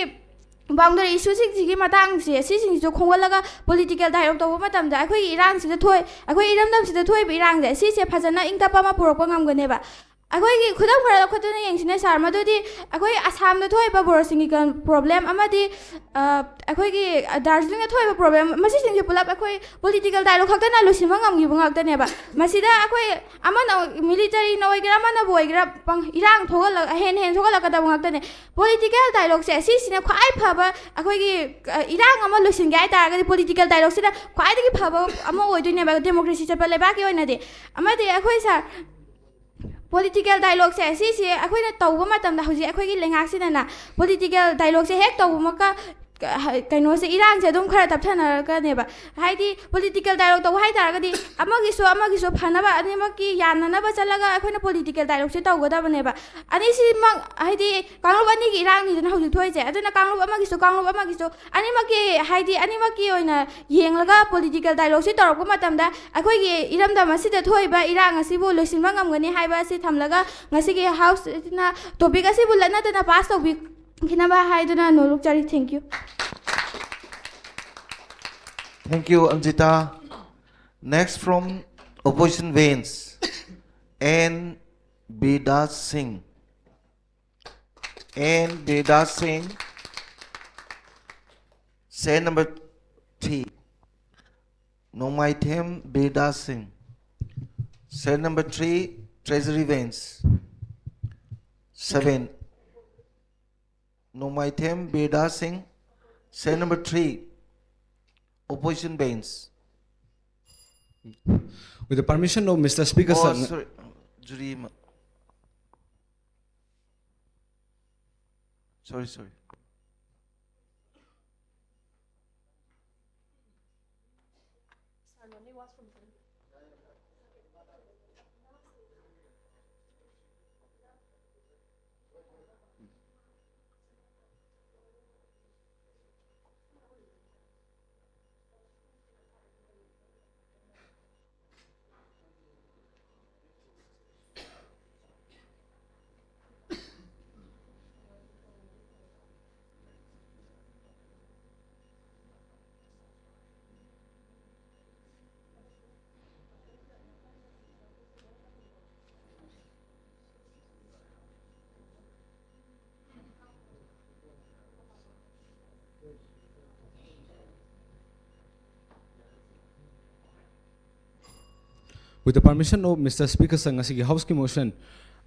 ꯕꯥꯎꯟꯗꯔꯤ ꯏꯁꯨꯁꯤꯡꯁꯤꯒꯤ ꯃꯇꯥꯡꯁꯦ, ꯁꯤꯁꯤꯡꯁꯤꯁꯨ ꯈꯣꯝꯒꯠꯂꯒ ꯄꯣꯂꯤꯇꯤꯀꯦꯜ ꯗꯥꯏꯂꯣꯒ ꯇꯧꯕ ꯃꯇꯝꯗ ꯑꯩꯈꯣꯏꯒꯤ ꯏꯔꯥꯡꯁꯤꯗ ꯊꯣꯛ-, ꯑꯩꯈꯣꯏ ꯏꯔꯝꯗꯝꯁꯤꯗ ꯊꯣꯛꯏꯕ ꯏꯔꯥꯡꯁꯦ, ꯁꯤꯁꯦ ꯐꯖꯅ ꯏꯪ ꯇꯞꯄ ꯑꯃ ꯄꯨꯔꯛꯄ ꯉꯝꯒꯅꯦꯕ꯫ ꯑꯩꯈꯣꯏꯒꯤ ꯈꯨꯗꯝ ꯈꯔ ꯂꯧꯈꯠꯇꯨꯅ ꯌꯦꯡꯁꯤꯅꯦ ꯁꯥꯔ, ꯃꯗꯨꯗꯤ ꯑꯩꯈꯣꯏ ꯑꯁꯥꯝꯗ ꯊꯣꯛꯏꯕ ꯕꯣꯔꯣꯁꯤꯡꯒꯤ ꯀꯟ-, ꯄ꯭ꯔꯣꯕ꯭ꯂꯦꯝ ꯑꯃꯗꯤ, ꯑ, ꯑꯩꯈꯣꯏꯒꯤ, ꯑ, ꯗꯥꯔꯖꯤꯂꯤꯡꯗ ꯊꯣꯛꯏꯕ ꯄ꯭ꯔꯣꯕ꯭ꯂꯦꯝ, ꯃꯁꯤꯁꯤꯡꯁꯦ ꯄꯨꯂꯞ ꯑꯩꯈꯣꯏ ꯄꯣꯂꯤꯇꯤꯀꯦꯜ ꯗꯥꯏꯂꯣꯒ ꯈꯛꯇꯅ ꯂꯣꯏꯁꯤꯟꯕ ꯉꯝꯈꯤꯕ ꯉꯥꯛꯇꯅꯦꯕ꯫ ꯃꯁꯤꯗ ꯑꯩꯈꯣꯏ ꯑꯃꯅ, ꯃꯤꯂꯤꯇꯔꯤꯅ ꯑꯣꯏꯒꯦꯔꯥ, ꯑꯃꯅꯕꯨ ꯑꯣꯏꯒꯦꯔꯥ, ꯄꯪ-, ꯏꯔꯥꯡ ꯊꯣꯛꯍꯜꯂ-, ꯍꯦꯟꯅ ꯍꯦꯟꯅ ꯊꯣꯛꯍꯜꯂꯛꯀꯗꯕ ꯉꯥꯛꯇꯅꯦ꯫ ꯄꯣꯂꯤꯇꯤꯀꯦꯜ ꯗꯥꯏꯂꯣꯒꯁꯦ ꯁꯤꯁꯤꯅ ꯈ꯭ꯋꯥꯏ ꯐꯕ, ꯑꯩꯈꯣꯏꯒꯤ, ꯑ, ꯏꯔꯥꯡ ꯑꯃ ꯂꯣꯏꯁꯤꯟꯒꯦ ꯍꯥꯏ ꯇꯥꯔꯒꯗꯤ ꯄꯣꯂꯤꯇꯤꯀꯦꯜ ꯗꯥꯏꯂꯣꯒꯁꯤꯅ ꯈ꯭ꯋꯥꯏꯗꯒꯤ ꯐꯕ ꯑꯃ ꯑꯣꯏꯗꯣꯏꯅꯦꯕ ꯗꯦꯃꯣꯀ꯭ꯔꯦꯁꯤ ꯆꯠꯄ ꯂꯩꯕꯥꯛꯀꯤ ꯑꯣꯏꯅꯗꯤ꯫ ꯑꯃꯗꯤ ꯑꯩꯈꯣꯏ ꯁꯥꯔ, ꯄꯣꯂꯤꯇꯤꯀꯦꯜ ꯗꯥꯏꯂꯣꯒꯁꯦ ꯁꯤꯁꯦ ꯑꯩꯈꯣꯏꯅ ꯇꯧꯕ ꯃꯇꯝꯗ ꯍꯧꯖꯤꯛ ꯑꯩꯈꯣꯏꯒꯤ ꯂꯩꯉꯥꯛꯁꯤꯗꯅ ꯄꯣꯂꯤꯇꯤꯀꯦꯜ ꯗꯥꯏꯂꯣꯒꯁꯦ ꯍꯦꯛ ꯇꯧꯕꯃꯛꯀ ꯀ- ꯍ- ꯀꯩꯅꯣꯁꯦ, ꯏꯔꯥꯡꯁꯦ ꯑꯗꯨꯝ ꯈꯔ ꯇꯞꯊꯅꯔꯛꯀꯅꯦꯕ꯫ ꯍꯥꯏꯗꯤ political dialogue ꯇꯧꯕ ꯍꯥꯏꯇꯥꯔꯒꯗꯤ ꯑꯃꯒꯤꯁꯨ ꯑꯃꯒꯤꯁꯨ ꯐꯅꯕ, ꯑꯅꯤꯃꯛꯀꯤ ꯌꯥꯅꯅꯕ ꯆꯠꯂꯒ ꯑꯩꯈꯣꯏꯅ political dialogueꯁꯦ ꯇꯧꯒꯗꯕꯅꯦꯕ꯫ ꯑꯅꯤꯁꯤꯃꯛ ꯍꯥꯏꯗꯤ ꯀꯥꯡꯂꯨꯞ ꯑꯅꯤꯒꯤ ꯏꯔꯥꯡꯅꯤꯗꯅ ꯍꯧꯖꯤꯛ ꯊꯣꯛꯏꯁꯦ꯫ ꯑꯗꯨꯅ ꯀꯥꯡꯂꯨꯞ ꯑꯃꯒꯤꯁꯨ ꯀꯥꯡꯂꯨꯞ ꯑꯃꯒꯤꯁꯨ ꯑꯅꯤꯃꯛꯀꯤ, ꯍꯥꯏꯗꯤ ꯑꯅꯤꯃꯛꯀꯤ ꯑꯣꯏꯅ ꯌꯦꯡꯂꯒ political dialogueꯁꯤ ꯇꯧꯔꯛꯄ ꯃꯇꯝꯗ ꯑꯩꯈꯣꯏꯒꯤ ꯏꯔꯝꯗꯝ ꯑꯁꯤꯗ ꯊꯣꯛꯏꯕ ꯏꯔꯥꯡ ꯑꯁꯤꯕꯨ ꯂꯣꯏꯁꯤꯟꯕ ꯉꯝꯒꯅꯤ ꯍꯥꯏꯕ ꯑꯁꯤ ꯊꯝꯂꯒ ꯉꯁꯤꯒꯤ Houseꯁꯤꯅ topic ꯑꯁꯤꯕꯨ ꯂꯠꯅꯗꯅ pass ꯇꯧꯕꯤꯈꯤꯅꯕ ꯍꯥꯏꯗꯨꯅ ꯅꯣꯂꯨꯛꯆꯔꯤ꯫ Thank you. Thank you, Anjita. Next from opposition bench, N Bidas Singh. N Bidas Singh, serial number three. Nongmaithem Bidas Singh, serial number three, Treasury bench. Seven. Nongmaithem Bidas Singh, serial number three, opposition bench. With the permission of Mister Speaker, Oh, sir. Sorry, juri. Ma- sorry, sorry. With the permission of Mister Speaker, sir, ꯉꯁꯤꯒꯤ Houseꯀꯤ motion,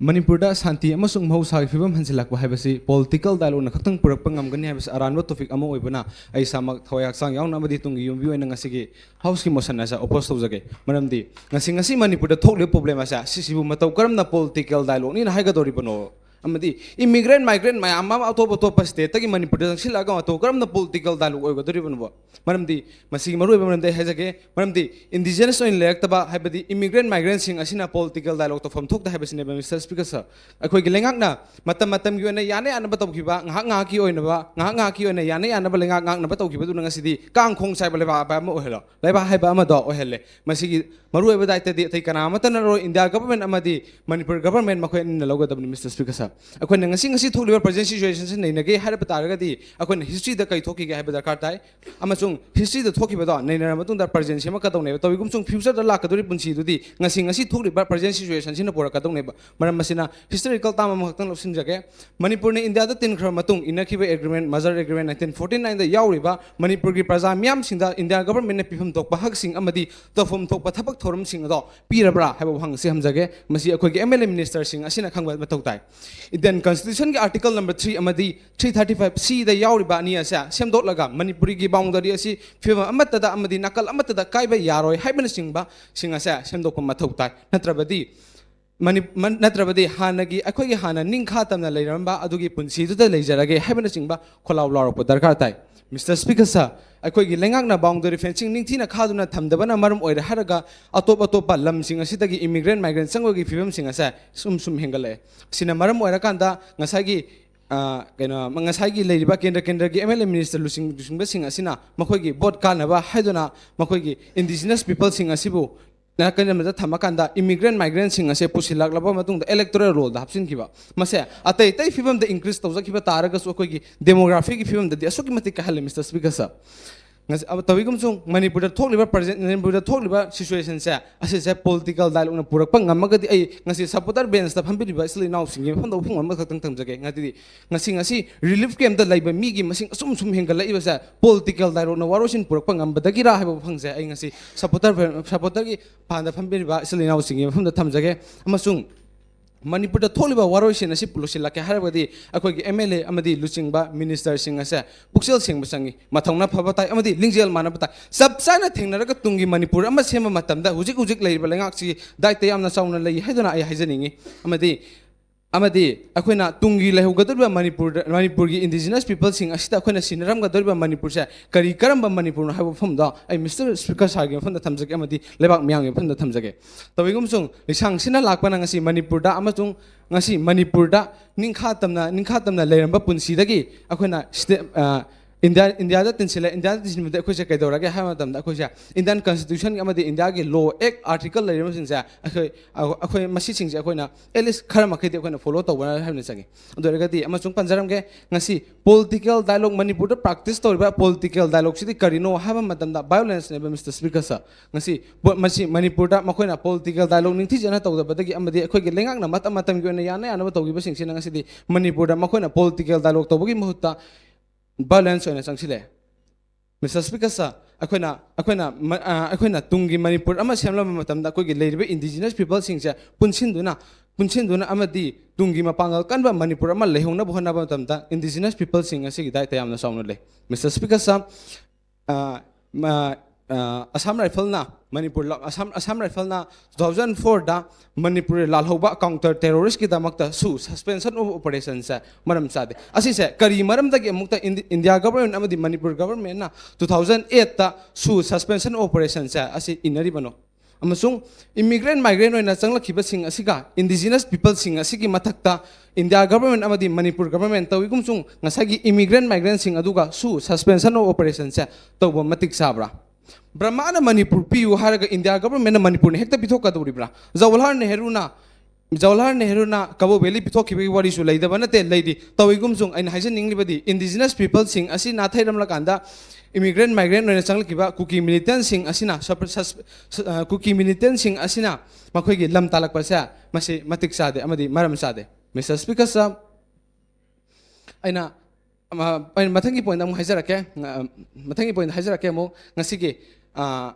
ꯃꯅꯤꯄꯨꯔꯗ ꯁꯥꯟꯇꯤ ꯑꯃꯁꯨꯡ ꯃꯍꯧꯁꯥꯒꯤ ꯐꯤꯕꯝ ꯍꯟꯖꯤꯜꯂꯛꯄ ꯍꯥꯏꯕꯁꯤ political dialogueꯅ ꯈꯛꯇꯪ ꯄꯨꯔꯛꯄ ꯉꯝꯒꯅꯤ ꯍꯥꯏꯕꯁꯤ ꯑꯔꯥꯟꯕ topic ꯑꯃ ꯑꯣꯏꯕꯅ, ꯑꯩ ꯏꯁꯥꯃꯛ ꯊꯋꯥꯏ ꯍꯛꯆꯥꯡ ꯌꯥꯎꯅ ꯑꯃꯗꯤ ꯇꯨꯡꯒꯤ ꯌꯨꯝꯕꯤ ꯑꯣꯏꯅ ꯉꯁꯤꯒꯤ Houseꯀꯤ motion ꯑꯁꯤ oppose ꯇꯧꯖꯒꯦ꯫ ꯃꯔꯝꯗꯤ ꯉꯁꯤ, ꯉꯁꯤ ꯃꯅꯤꯄꯨꯔꯗ ꯊꯣꯛꯂꯤꯕ problem ꯑꯁꯦ, ꯁꯤꯁꯤꯕꯨ ꯃꯇꯧ ꯀꯔꯝꯅ political dialogueꯅꯤꯅ ꯍꯥꯏꯒꯗꯧꯔꯤꯕꯅꯣ? ꯑꯃꯗꯤ immigrant migrant ꯃꯌꯥꯝ ꯑꯃ ꯑꯇꯣꯞ ꯑꯇꯣꯞꯄ stateꯇꯒꯤ ꯃꯅꯤꯄꯨꯔꯗ ꯆꯪꯁꯤꯜꯂꯛꯑꯒ ꯃꯇꯧ ꯀꯔꯝꯅ political dialogue ꯑꯣꯏꯒꯗꯧꯔꯤꯕꯅꯣꯕ? ꯃꯔꯝꯗꯤ ꯃꯁꯤꯒꯤ ꯃꯔꯨꯑꯣꯏꯕ ꯃꯔꯝꯗꯤ ꯑꯩ ꯍꯥꯏꯖꯒꯦ, ꯃꯔꯝꯗꯤ indigenous ꯑꯣꯏꯅ ꯂꯩꯔꯛꯇꯕ, ꯍꯥꯏꯕꯗꯤ immigrant migrantꯁꯤꯡ ꯑꯁꯤꯅ political dialogue ꯇꯧꯐꯝ ꯊꯣꯛꯇꯦ ꯍꯥꯏꯕꯁꯤꯅꯦꯕ, Mister Speaker sir꯫ ꯑꯩꯈꯣꯏꯒꯤ ꯂꯩꯉꯥꯛꯅ ꯃꯇꯝ ꯃꯇꯝꯒꯤ ꯑꯣꯏꯅ ꯌꯥꯅ ꯌꯥꯅꯕ ꯇꯧꯈꯤꯕ, ꯉꯥꯏꯍꯥꯛ ꯉꯥꯏꯍꯥꯛꯀꯤ ꯑꯣꯏꯅꯕ, ꯉꯥꯏꯍꯥꯛ ꯉꯥꯏꯍꯥꯛꯀꯤ ꯑꯣꯏꯅ ꯌꯥꯅ ꯌꯥꯅꯕ ꯂꯩꯉꯥꯛ ꯉꯥꯛꯅꯕ ꯇꯧꯈꯤꯕꯗꯨꯅ ꯉꯁꯤꯗꯤ ꯀꯥꯡ ꯈꯣꯡ ꯆꯥꯏꯕ ꯂꯩꯕꯥꯛ ꯍꯥꯏꯕ ꯑꯃ ꯑꯣꯏꯍꯜꯂꯣ, ꯂꯩꯕꯥꯛ ꯍꯥꯏꯕ ꯑꯃꯗꯣ ꯑꯣꯏꯍꯜꯂꯦ꯫ ꯃꯁꯤꯒꯤ ꯃꯔꯨꯑꯣꯏꯕ ꯗꯥꯏꯇꯗꯤ ꯑꯇꯩ ꯀꯅꯥ ꯑꯃꯠꯇꯅ ꯂꯧꯔꯣꯏ, India government ꯑꯃꯗꯤ ꯃꯅꯤꯄꯨꯔ government ꯃꯈꯣꯏ ꯑꯅꯤꯅ ꯂꯧꯒꯗꯕꯅꯤ, Mister Speaker sir꯫ ꯑꯩꯈꯣꯏꯅ ꯉꯁꯤ ꯉꯁꯤ ꯊꯣꯛꯂꯤꯕ present situationꯁꯤ ꯅꯩꯅꯒꯦ ꯍꯥꯏꯔꯕ ꯇꯥꯔꯒꯗꯤ ꯑꯩꯈꯣꯏꯅ historyꯗ ꯀꯩ ꯊꯣꯛꯈꯤꯒꯦ ꯍꯥꯏꯕ ꯗꯔꯀꯥꯔ ꯇꯥꯏ, ꯑꯃꯁꯨꯡ historyꯗ ꯊꯣꯛꯈꯤꯕꯗꯣ ꯅꯩꯅꯔ ꯃꯇꯨꯡꯗ present ꯁꯦꯝꯃꯛꯀꯗꯧꯅꯦꯕ꯫ ꯇꯧꯏꯒꯨꯝꯁꯨꯡ futureꯗ ꯂꯥꯛꯀꯗꯧꯔꯤꯕ ꯄꯨꯟꯁꯤꯗꯨꯗꯤ ꯉꯁꯤ ꯉꯁꯤ ꯊꯣꯛꯂꯤꯕ present situationꯁꯤꯅ ꯄꯨꯔꯛꯀꯗꯧꯅꯦꯕ꯫ ꯃꯔꯝ ꯑꯁꯤꯅ historical term ꯑꯃꯈꯛꯇꯪ ꯂꯧꯁꯤꯟꯖꯒꯦ꯫ ꯃꯅꯤꯄꯨꯔꯅ ꯏꯟꯗꯤꯌꯥꯗ ꯇꯤꯟꯈ꯭ꯔꯕ ꯃꯇꯨꯡ ꯏꯟꯅꯈꯤꯕ agreement, Madras Agreement nineteen forty nineꯗ ꯌꯥꯎꯔꯤꯕ ꯃꯅꯤꯄꯨꯔꯒꯤ ꯄ꯭ꯔꯖꯥ ꯃꯤꯌꯥꯝꯁꯤꯡꯗ India governmentꯅ ꯄꯤꯐꯝ ꯊꯣꯛꯄ ꯍꯛꯁꯤꯡ ꯑꯃꯗꯤ ꯇꯧꯐꯝ ꯊꯣꯛꯄ ꯊꯕꯛ ꯊꯧꯔꯝꯁꯤꯡ ꯑꯗꯣ ꯄꯤꯔꯕ꯭ꯔꯥ ꯍꯥꯏꯕ ꯋꯥꯍꯪ ꯑꯁꯤ ꯍꯪꯖꯒꯦ꯫ ꯃꯁꯤ ꯑꯩꯈꯣꯏꯒꯤ MLA ministerꯁꯤꯡ ꯑꯁꯤꯅ ꯈꯪꯕ ꯃꯊꯧ ꯇꯥꯏ꯫ Indian Constitutionꯒꯤ article number three ꯑꯃꯗꯤ three thirty five Cꯗ ꯌꯥꯎꯔꯤꯕ ꯑꯅꯤ ꯑꯁꯦ ꯁꯦꯝꯗꯣꯛꯂꯒ ꯃꯅꯤꯄꯨꯔꯤꯒꯤ boundary ꯑꯁꯤ ꯐꯤꯕꯝ ꯑꯃꯠꯇꯗ ꯑꯃꯗꯤ ꯅꯥꯀꯜ ꯑꯃꯠꯇꯗ ꯀꯥꯏꯕ ꯌꯥꯔꯣꯏ ꯍꯥꯏꯕꯅꯆꯤꯡꯕꯁꯤꯡ ꯑꯁꯦ ꯁꯦꯝꯗꯣꯛꯄ ꯃꯊꯧ ꯇꯥꯏ꯫ ꯅꯠꯇ꯭ꯔꯕꯗꯤ ꯃꯅꯤ-, ꯃꯟ-, ꯅꯠꯇ꯭ꯔꯕꯗꯤ ꯍꯥꯟꯅꯒꯤ, ꯑꯩꯈꯣꯏꯒꯤ ꯍꯥꯟꯅ ꯅꯤꯡꯈꯥ ꯇꯝꯅ ꯂꯩꯔꯝꯕ ꯑꯗꯨꯒꯤ ꯄꯨꯟꯁꯤꯗꯨꯗ ꯂꯩꯖꯔꯒꯦ ꯍꯥꯏꯕꯅꯆꯤꯡꯕ ꯈꯣꯜꯂꯥꯎ ꯂꯥꯎꯔꯛꯄ ꯗꯔꯀꯥꯔ ꯇꯥꯏ꯫ Mister Speaker sir, ꯑꯩꯈꯣꯏꯒꯤ ꯂꯩꯉꯥꯛꯅ boundary fencing ꯅꯤꯡꯊꯤꯅ ꯈꯥꯗꯨꯅ ꯊꯝꯗꯕꯅ ꯃꯔꯝ ꯑꯣꯏꯔꯦ ꯍꯥꯏꯔꯒ ꯑꯇꯣꯞ ꯑꯇꯣꯞꯄ ꯂꯝꯁꯤꯡ ꯑꯁꯤꯗꯒꯤ immigrant migrant ꯆꯪꯕꯒꯤ ꯐꯤꯕꯝꯁꯤꯡ ꯑꯁꯦ ꯁꯨꯝ ꯁꯨꯝ ꯍꯦꯟꯒꯠꯂꯛꯑꯦ꯫ ꯁꯤꯅ ꯃꯔꯝ ꯑꯣꯏꯔꯀꯥꯟꯗ ꯉꯁꯥꯏꯒꯤ, ꯑ, ꯀꯩꯅꯣ, ꯉꯁꯥꯏꯒꯤ ꯂꯩꯔꯤꯕ ꯀꯦꯟꯗ꯭ꯔ ꯀꯦꯟꯗ꯭ꯔꯒꯤ MLA minister ꯂꯨꯆꯤꯡ-, ꯂꯨꯆꯤꯡꯕꯁꯤꯡ ꯑꯁꯤꯅ ꯃꯈꯣꯏꯒꯤ vote ꯀꯥꯟꯅꯕ ꯍꯥꯏꯗꯨꯅ ꯃꯈꯣꯏꯒꯤ indigenous peopleꯁꯤꯡ ꯑꯁꯤꯕꯨ ꯅꯥꯀꯟ ꯑꯃꯗ ꯊꯝꯃꯀꯥꯟꯗ immigrant migrantꯁꯤꯡ ꯑꯁꯦ ꯄꯨꯁꯤꯜꯂꯛꯂꯕ ꯃꯇꯨꯡꯗ electoral rollꯗ ꯍꯥꯞꯆꯤꯟꯈꯤꯕ꯫ ꯃꯁꯦ ꯑꯇꯩ ꯑꯇꯩ ꯐꯤꯕꯝꯗ increase ꯇꯧꯖꯈꯤꯕ ꯇꯥꯔꯒꯁꯨ ꯑꯩꯈꯣꯏꯒꯤ demographyꯒꯤ ꯐꯤꯕꯝꯗꯗꯤ ꯑꯁꯨꯛꯀꯤ ꯃꯇꯤꯛ ꯀꯥꯏꯍꯜꯂꯦ, Mister Speaker sir꯫ ꯉꯁꯤ, ꯑ, ꯇꯧꯏꯒꯨꯝꯁꯨꯡ ꯃꯅꯤꯄꯨꯔꯗ ꯊꯣꯛꯂꯤꯕ present, ꯃꯅꯤꯄꯨꯔꯗ ꯊꯣꯛꯂꯤꯕ situationꯁꯦ ꯑꯁꯤꯁꯦ political dialogueꯅ ꯄꯨꯔꯛꯄ ꯉꯝꯃꯒꯗꯤ ꯑꯩ ꯉꯁꯤ supporter benchꯇ ꯐꯝꯕꯤꯔꯤꯕ ꯏꯆꯤꯜ ꯏꯅꯥꯎꯁꯤꯡꯒꯤ ꯃꯐꯝꯗ ꯋꯥꯐꯝ ꯑꯃꯈꯛꯇꯪ ꯊꯝꯖꯒꯦ꯫ ꯉꯁꯤꯗꯤ, ꯉꯁꯤ, ꯉꯁꯤ relief campꯇ ꯂꯩꯕ ꯃꯤꯒꯤ ꯃꯁꯤꯡ ꯑꯁꯨꯝ ꯁꯨꯝ ꯍꯦꯟꯒꯠꯂꯛꯏꯕꯁꯦ political dialogueꯅ ꯋꯥꯔꯣꯏꯁꯤꯟ ꯄꯨꯔꯛꯄ ꯉꯝꯕꯗꯒꯤꯔꯥ ꯍꯥꯏꯕ ꯋꯥꯐꯝꯁꯦ ꯑꯩ ꯉꯁꯤ supporter, supporterꯒꯤ ꯐꯥꯟꯗ ꯐꯝꯕꯤꯔꯤꯕ ꯏꯆꯤꯜ ꯏꯅꯥꯎꯁꯤꯡꯒꯤ ꯃꯐꯝꯗ ꯊꯝꯖꯒꯦ꯫ ꯑꯃꯁꯨꯡ ꯃꯅꯤꯄꯨꯔꯗ ꯊꯣꯛꯂꯤꯕ ꯋꯥꯔꯣꯏꯁꯤꯟ ꯑꯁꯤ ꯂꯣꯏꯁꯤꯜꯂꯛꯀꯦ ꯍꯥꯏꯔꯕꯗꯤ ꯑꯩꯈꯣꯏꯒꯤ MLA ꯑꯃꯗꯤ ꯂꯨꯆꯤꯡꯕ ministerꯁꯤꯡ ꯑꯁꯦ ꯄꯨꯛꯆꯦꯜ ꯁꯦꯡꯕ ꯆꯪꯉꯤ, ꯃꯊꯧꯅꯥ ꯐꯕ ꯇꯥꯏ ꯑꯃꯗꯤ ꯂꯤꯡꯖꯦꯜ ꯃꯥꯟꯅꯕ ꯇꯥꯏ꯫ ꯆꯞ ꯆꯥꯅ ꯊꯦꯡꯅꯔꯒ ꯇꯨꯡꯒꯤ ꯃꯅꯤꯄꯨꯔ ꯑꯃ ꯁꯦꯝꯕ ꯃꯇꯝꯗ ꯍꯧꯖꯤꯛ ꯍꯧꯖꯤꯛ ꯂꯩꯔꯤꯕ ꯂꯩꯉꯥꯛꯁꯤ ꯗꯥꯏꯇ ꯌꯥꯝꯅ ꯆꯥꯎꯅ ꯂꯩ ꯍꯥꯏꯗꯨꯅ ꯑꯩ ꯍꯥꯏꯖꯅꯤꯡꯉꯤ꯫ ꯑꯃꯗꯤ ꯑꯃꯗꯤ ꯑꯩꯈꯣꯏꯅ ꯇꯨꯡꯒꯤ ꯂꯩꯍꯧꯒꯗꯧꯔꯤꯕ ꯃꯅꯤꯄꯨꯔꯗ, ꯃꯅꯤꯄꯨꯔꯒꯤ indigenous peopleꯁꯤꯡ ꯑꯁꯤꯗ ꯑꯩꯈꯣꯏꯅ ꯁꯤꯟꯅꯔꯝꯒꯗꯧꯔꯤꯕ ꯃꯅꯤꯄꯨꯔꯁꯦ ꯀꯔꯤ ꯀꯔꯝꯕ ꯃꯅꯤꯄꯨꯔꯅꯣ ꯍꯥꯏꯕ ꯋꯥꯐꯝꯗꯣ ꯑꯩ Mister Speaker sirꯒꯤ ꯃꯐꯝꯗ ꯊꯝꯖꯒꯦ ꯑꯃꯗꯤ ꯂꯩꯕꯥꯛ ꯃꯤꯌꯥꯝꯒꯤ ꯃꯐꯝꯗ ꯊꯝꯖꯒꯦ꯫ ꯇꯧꯏꯒꯨꯝꯁꯨꯡ ꯂꯤꯁꯥꯡꯁꯤꯟꯅ ꯂꯥꯛꯄꯅ ꯉꯁꯤ ꯃꯅꯤꯄꯨꯔꯗ ꯑꯃꯁꯨꯡ ꯉꯁꯤ ꯃꯅꯤꯄꯨꯔꯗ ꯅꯤꯡꯈꯥ ꯇꯝꯅ, ꯅꯤꯡꯈꯥ ꯇꯝꯅ ꯂꯩꯔꯝꯕ ꯄꯨꯟꯁꯤꯗꯒꯤ ꯑꯩꯈꯣꯏꯅ state, ꯑ, ꯏꯟꯗꯤꯌꯥ, ꯏꯟꯗꯤꯌꯥꯗ ꯇꯤꯟꯁꯤꯜꯂꯦ꯫ ꯏꯟꯗꯤꯌꯥꯗ ꯇꯤꯟꯁꯤꯟꯕꯗ ꯑꯩꯈꯣꯏꯁꯦ ꯀꯩꯗꯧꯔꯒꯦ ꯍꯥꯏꯕ ꯃꯇꯝꯗ ꯑꯩꯈꯣꯏꯁꯦ Indian Constitution ꯑꯃꯗꯤ ꯏꯟꯗꯤꯌꯥꯒꯤ law, act, article ꯂꯩꯔꯤꯕꯁꯤꯡꯁꯦ ꯑꯩꯈꯣꯏ, ꯑꯩꯈꯣꯏ ꯃꯁꯤꯁꯤꯡꯁꯦ ꯑꯩꯈꯣꯏꯅ at least ꯈꯔ ꯃꯈꯩꯗꯤ ꯑꯩꯈꯣꯏꯅ follow ꯇꯧꯕ ꯍꯥꯏꯕꯅ ꯆꯪꯉꯤ꯫ ꯑꯗꯨ ꯑꯣꯏꯔꯒꯗꯤ ꯑꯃꯁꯨꯡ ꯄꯟꯖꯔꯝꯒꯦ, ꯉꯁꯤ political dialogue, ꯃꯅꯤꯄꯨꯔꯗ practice ꯇꯧꯔꯤꯕ political dialogueꯁꯤꯗꯤ ꯀꯔꯤꯅꯣ ꯍꯥꯏꯕ ꯃꯇꯝꯗ violenceꯅꯦꯕ, Mister Speaker sir꯫ ꯉꯁꯤ ꯄꯣ-, ꯃꯁꯤ ꯃꯅꯤꯄꯨꯔꯗ ꯃꯈꯣꯏꯅ political dialogue ꯅꯤꯡꯊꯤꯖꯅ ꯇꯧꯗꯕꯗꯒꯤ ꯑꯃꯗꯤ ꯑꯩꯈꯣꯏꯒꯤ ꯂꯩꯉꯥꯛꯅ ꯃꯇꯝ ꯃꯇꯝꯒꯤ ꯑꯣꯏꯅ ꯌꯥꯅ ꯌꯥꯅꯕ ꯇꯧꯈꯤꯕꯁꯤꯡꯁꯤꯅ ꯉꯁꯤꯗꯤ ꯃꯅꯤꯄꯨꯔꯗ ꯃꯈꯣꯏꯅ political dialogue ꯇꯧꯕꯒꯤ ꯃꯍꯨꯠꯇ violenceꯑꯣꯏꯅ ꯆꯪꯁꯤꯜꯂꯛꯑꯦ꯫ Mister Speaker sir, ꯑꯩꯈꯣꯏꯅ, ꯑꯩꯈꯣꯏꯅ ꯃ-, ꯑ, ꯑꯩꯈꯣꯏꯅ ꯇꯨꯡꯒꯤ ꯃꯅꯤꯄꯨꯔ ꯑꯃ ꯁꯦꯝꯂꯝꯕ ꯃꯇꯝꯗ ꯑꯩꯈꯣꯏꯒꯤ ꯂꯩꯔꯤꯕ indigenous peopleꯁꯤꯡꯁꯦ ꯄꯨꯟꯁꯤꯟꯗꯨꯅ, ꯄꯨꯟꯁꯤꯟꯗꯨꯅ ꯑꯃꯗꯤ ꯇꯨꯡꯒꯤ ꯃꯄꯥꯡꯒꯜ ꯀꯟꯕ ꯃꯅꯤꯄꯨꯔ ꯑꯃ ꯂꯩꯍꯧꯅꯕ ꯍꯣꯠꯅꯕ ꯃꯇꯝꯗ indigenous peopleꯁꯤꯡ ꯑꯁꯤꯒꯤ ꯗꯥꯏꯇ ꯌꯥꯝꯅ ꯆꯥꯎꯅ ꯂꯩ꯫ Mister Speaker sir, ꯑ, ꯃ-, ꯑ, Assam Rifleꯅ ꯃꯅꯤꯄꯨꯔ ꯂ-, Assam, Assam Rifleꯅ two thousand fourꯗ Manipur ꯂꯥꯜꯍꯧꯕ counter terroristꯀꯤꯗꯃꯛꯇ ꯁꯨ suspension of operationꯁꯦ ꯃꯔꯝ ꯆꯥꯗꯦ꯫ ꯑꯁꯤꯁꯦ ꯀꯔꯤ ꯃꯔꯝꯗꯒꯤ ꯑꯃꯨꯛꯇ ꯏꯟꯗꯤ-, India government ꯑꯃꯗꯤ ꯃꯅꯤꯄꯨꯔ governmentꯅ two thousand eightꯇ ꯁꯨ suspension of operationꯁꯦ ꯑꯁꯤ ꯏꯟꯅꯔꯤꯕꯅꯣ? ꯑꯃꯁꯨꯡ immigrant migrant ꯑꯣꯏꯅ ꯆꯪꯂꯛꯈꯤꯕꯁꯤꯡ ꯑꯁꯤꯒ indigenous peopleꯁꯤꯡ ꯑꯁꯤꯒꯤ ꯃꯊꯛꯇ India government ꯑꯃꯗꯤ ꯃꯅꯤꯄꯨꯔ government ꯇꯧꯏꯒꯨꯝꯁꯨꯡ ꯉꯁꯥꯏꯒꯤ immigrant migrantꯁꯤꯡ ꯑꯗꯨꯒ ꯁꯨ suspension of operationꯁꯦ ꯇꯧꯕ ꯃꯇꯤꯛ ꯆꯥꯕ꯭ꯔꯥ? ꯕ꯭ꯔꯍꯃꯅ ꯃꯅꯤꯄꯨꯔ ꯄꯤꯌꯨ ꯍꯥꯏꯔꯒ India governmentꯅ ꯃꯅꯤꯄꯨꯔꯅ ꯍꯦꯛꯇ ꯄꯤꯊꯣꯛꯀꯗꯧꯔꯤꯕ꯭ꯔꯥ? ꯖꯋꯥꯍꯔꯂꯥꯜ ꯅꯦꯍꯔꯨꯅ, ꯖꯋꯥꯍꯔꯂꯥꯜ ꯅꯦꯍꯔꯨꯅ ꯀꯕꯣ ꯚꯦꯂꯤ ꯄꯤꯊꯣꯛꯈꯤꯕꯒꯤ ꯋꯥꯔꯤꯁꯨ ꯂꯩꯇꯕ ꯅꯠꯇꯦ, ꯂꯩꯔꯤ꯫ ꯇꯧꯏꯒꯨꯝꯁꯨꯡ ꯑꯩꯅ ꯍꯥꯏꯖꯅꯤꯡꯂꯤꯕꯗꯤ indigenous peopleꯁꯤꯡ ꯑꯁꯤ ꯅꯥꯊꯩꯔꯝꯂꯀꯥꯟꯗ immigrant migrant ꯑꯣꯏꯅ ꯆꯪꯂꯛꯈꯤꯕ ꯀꯨꯀꯤ militantꯁꯤꯡ ꯑꯁꯤꯅ ꯁꯄ-, ꯁꯁ-, ꯁ-, ꯑ, ꯀꯨꯀꯤ militantꯁꯤꯡ ꯑꯁꯤꯅ ꯃꯈꯣꯏꯒꯤ ꯂꯝ ꯇꯥꯜꯂꯛꯄꯁꯦ ꯃꯁꯤ ꯃꯇꯤꯛ ꯆꯥꯗꯦ ꯑꯃꯗꯤ ꯃꯔꯝ ꯆꯥꯗꯦ꯫ Mister Speaker sir, ꯑꯩꯅ, ꯑꯃ, ꯑꯩꯅ ꯃꯊꯪꯒꯤ point ꯑꯃꯨꯛ ꯍꯥꯏꯖꯔꯛꯀꯦ꯫ ꯑ, ꯃꯊꯪꯒꯤ point ꯍꯥꯏꯖꯔꯛꯀꯦ ꯑꯃꯨꯛ꯫ ꯉꯁꯤꯒꯤ, ꯑ,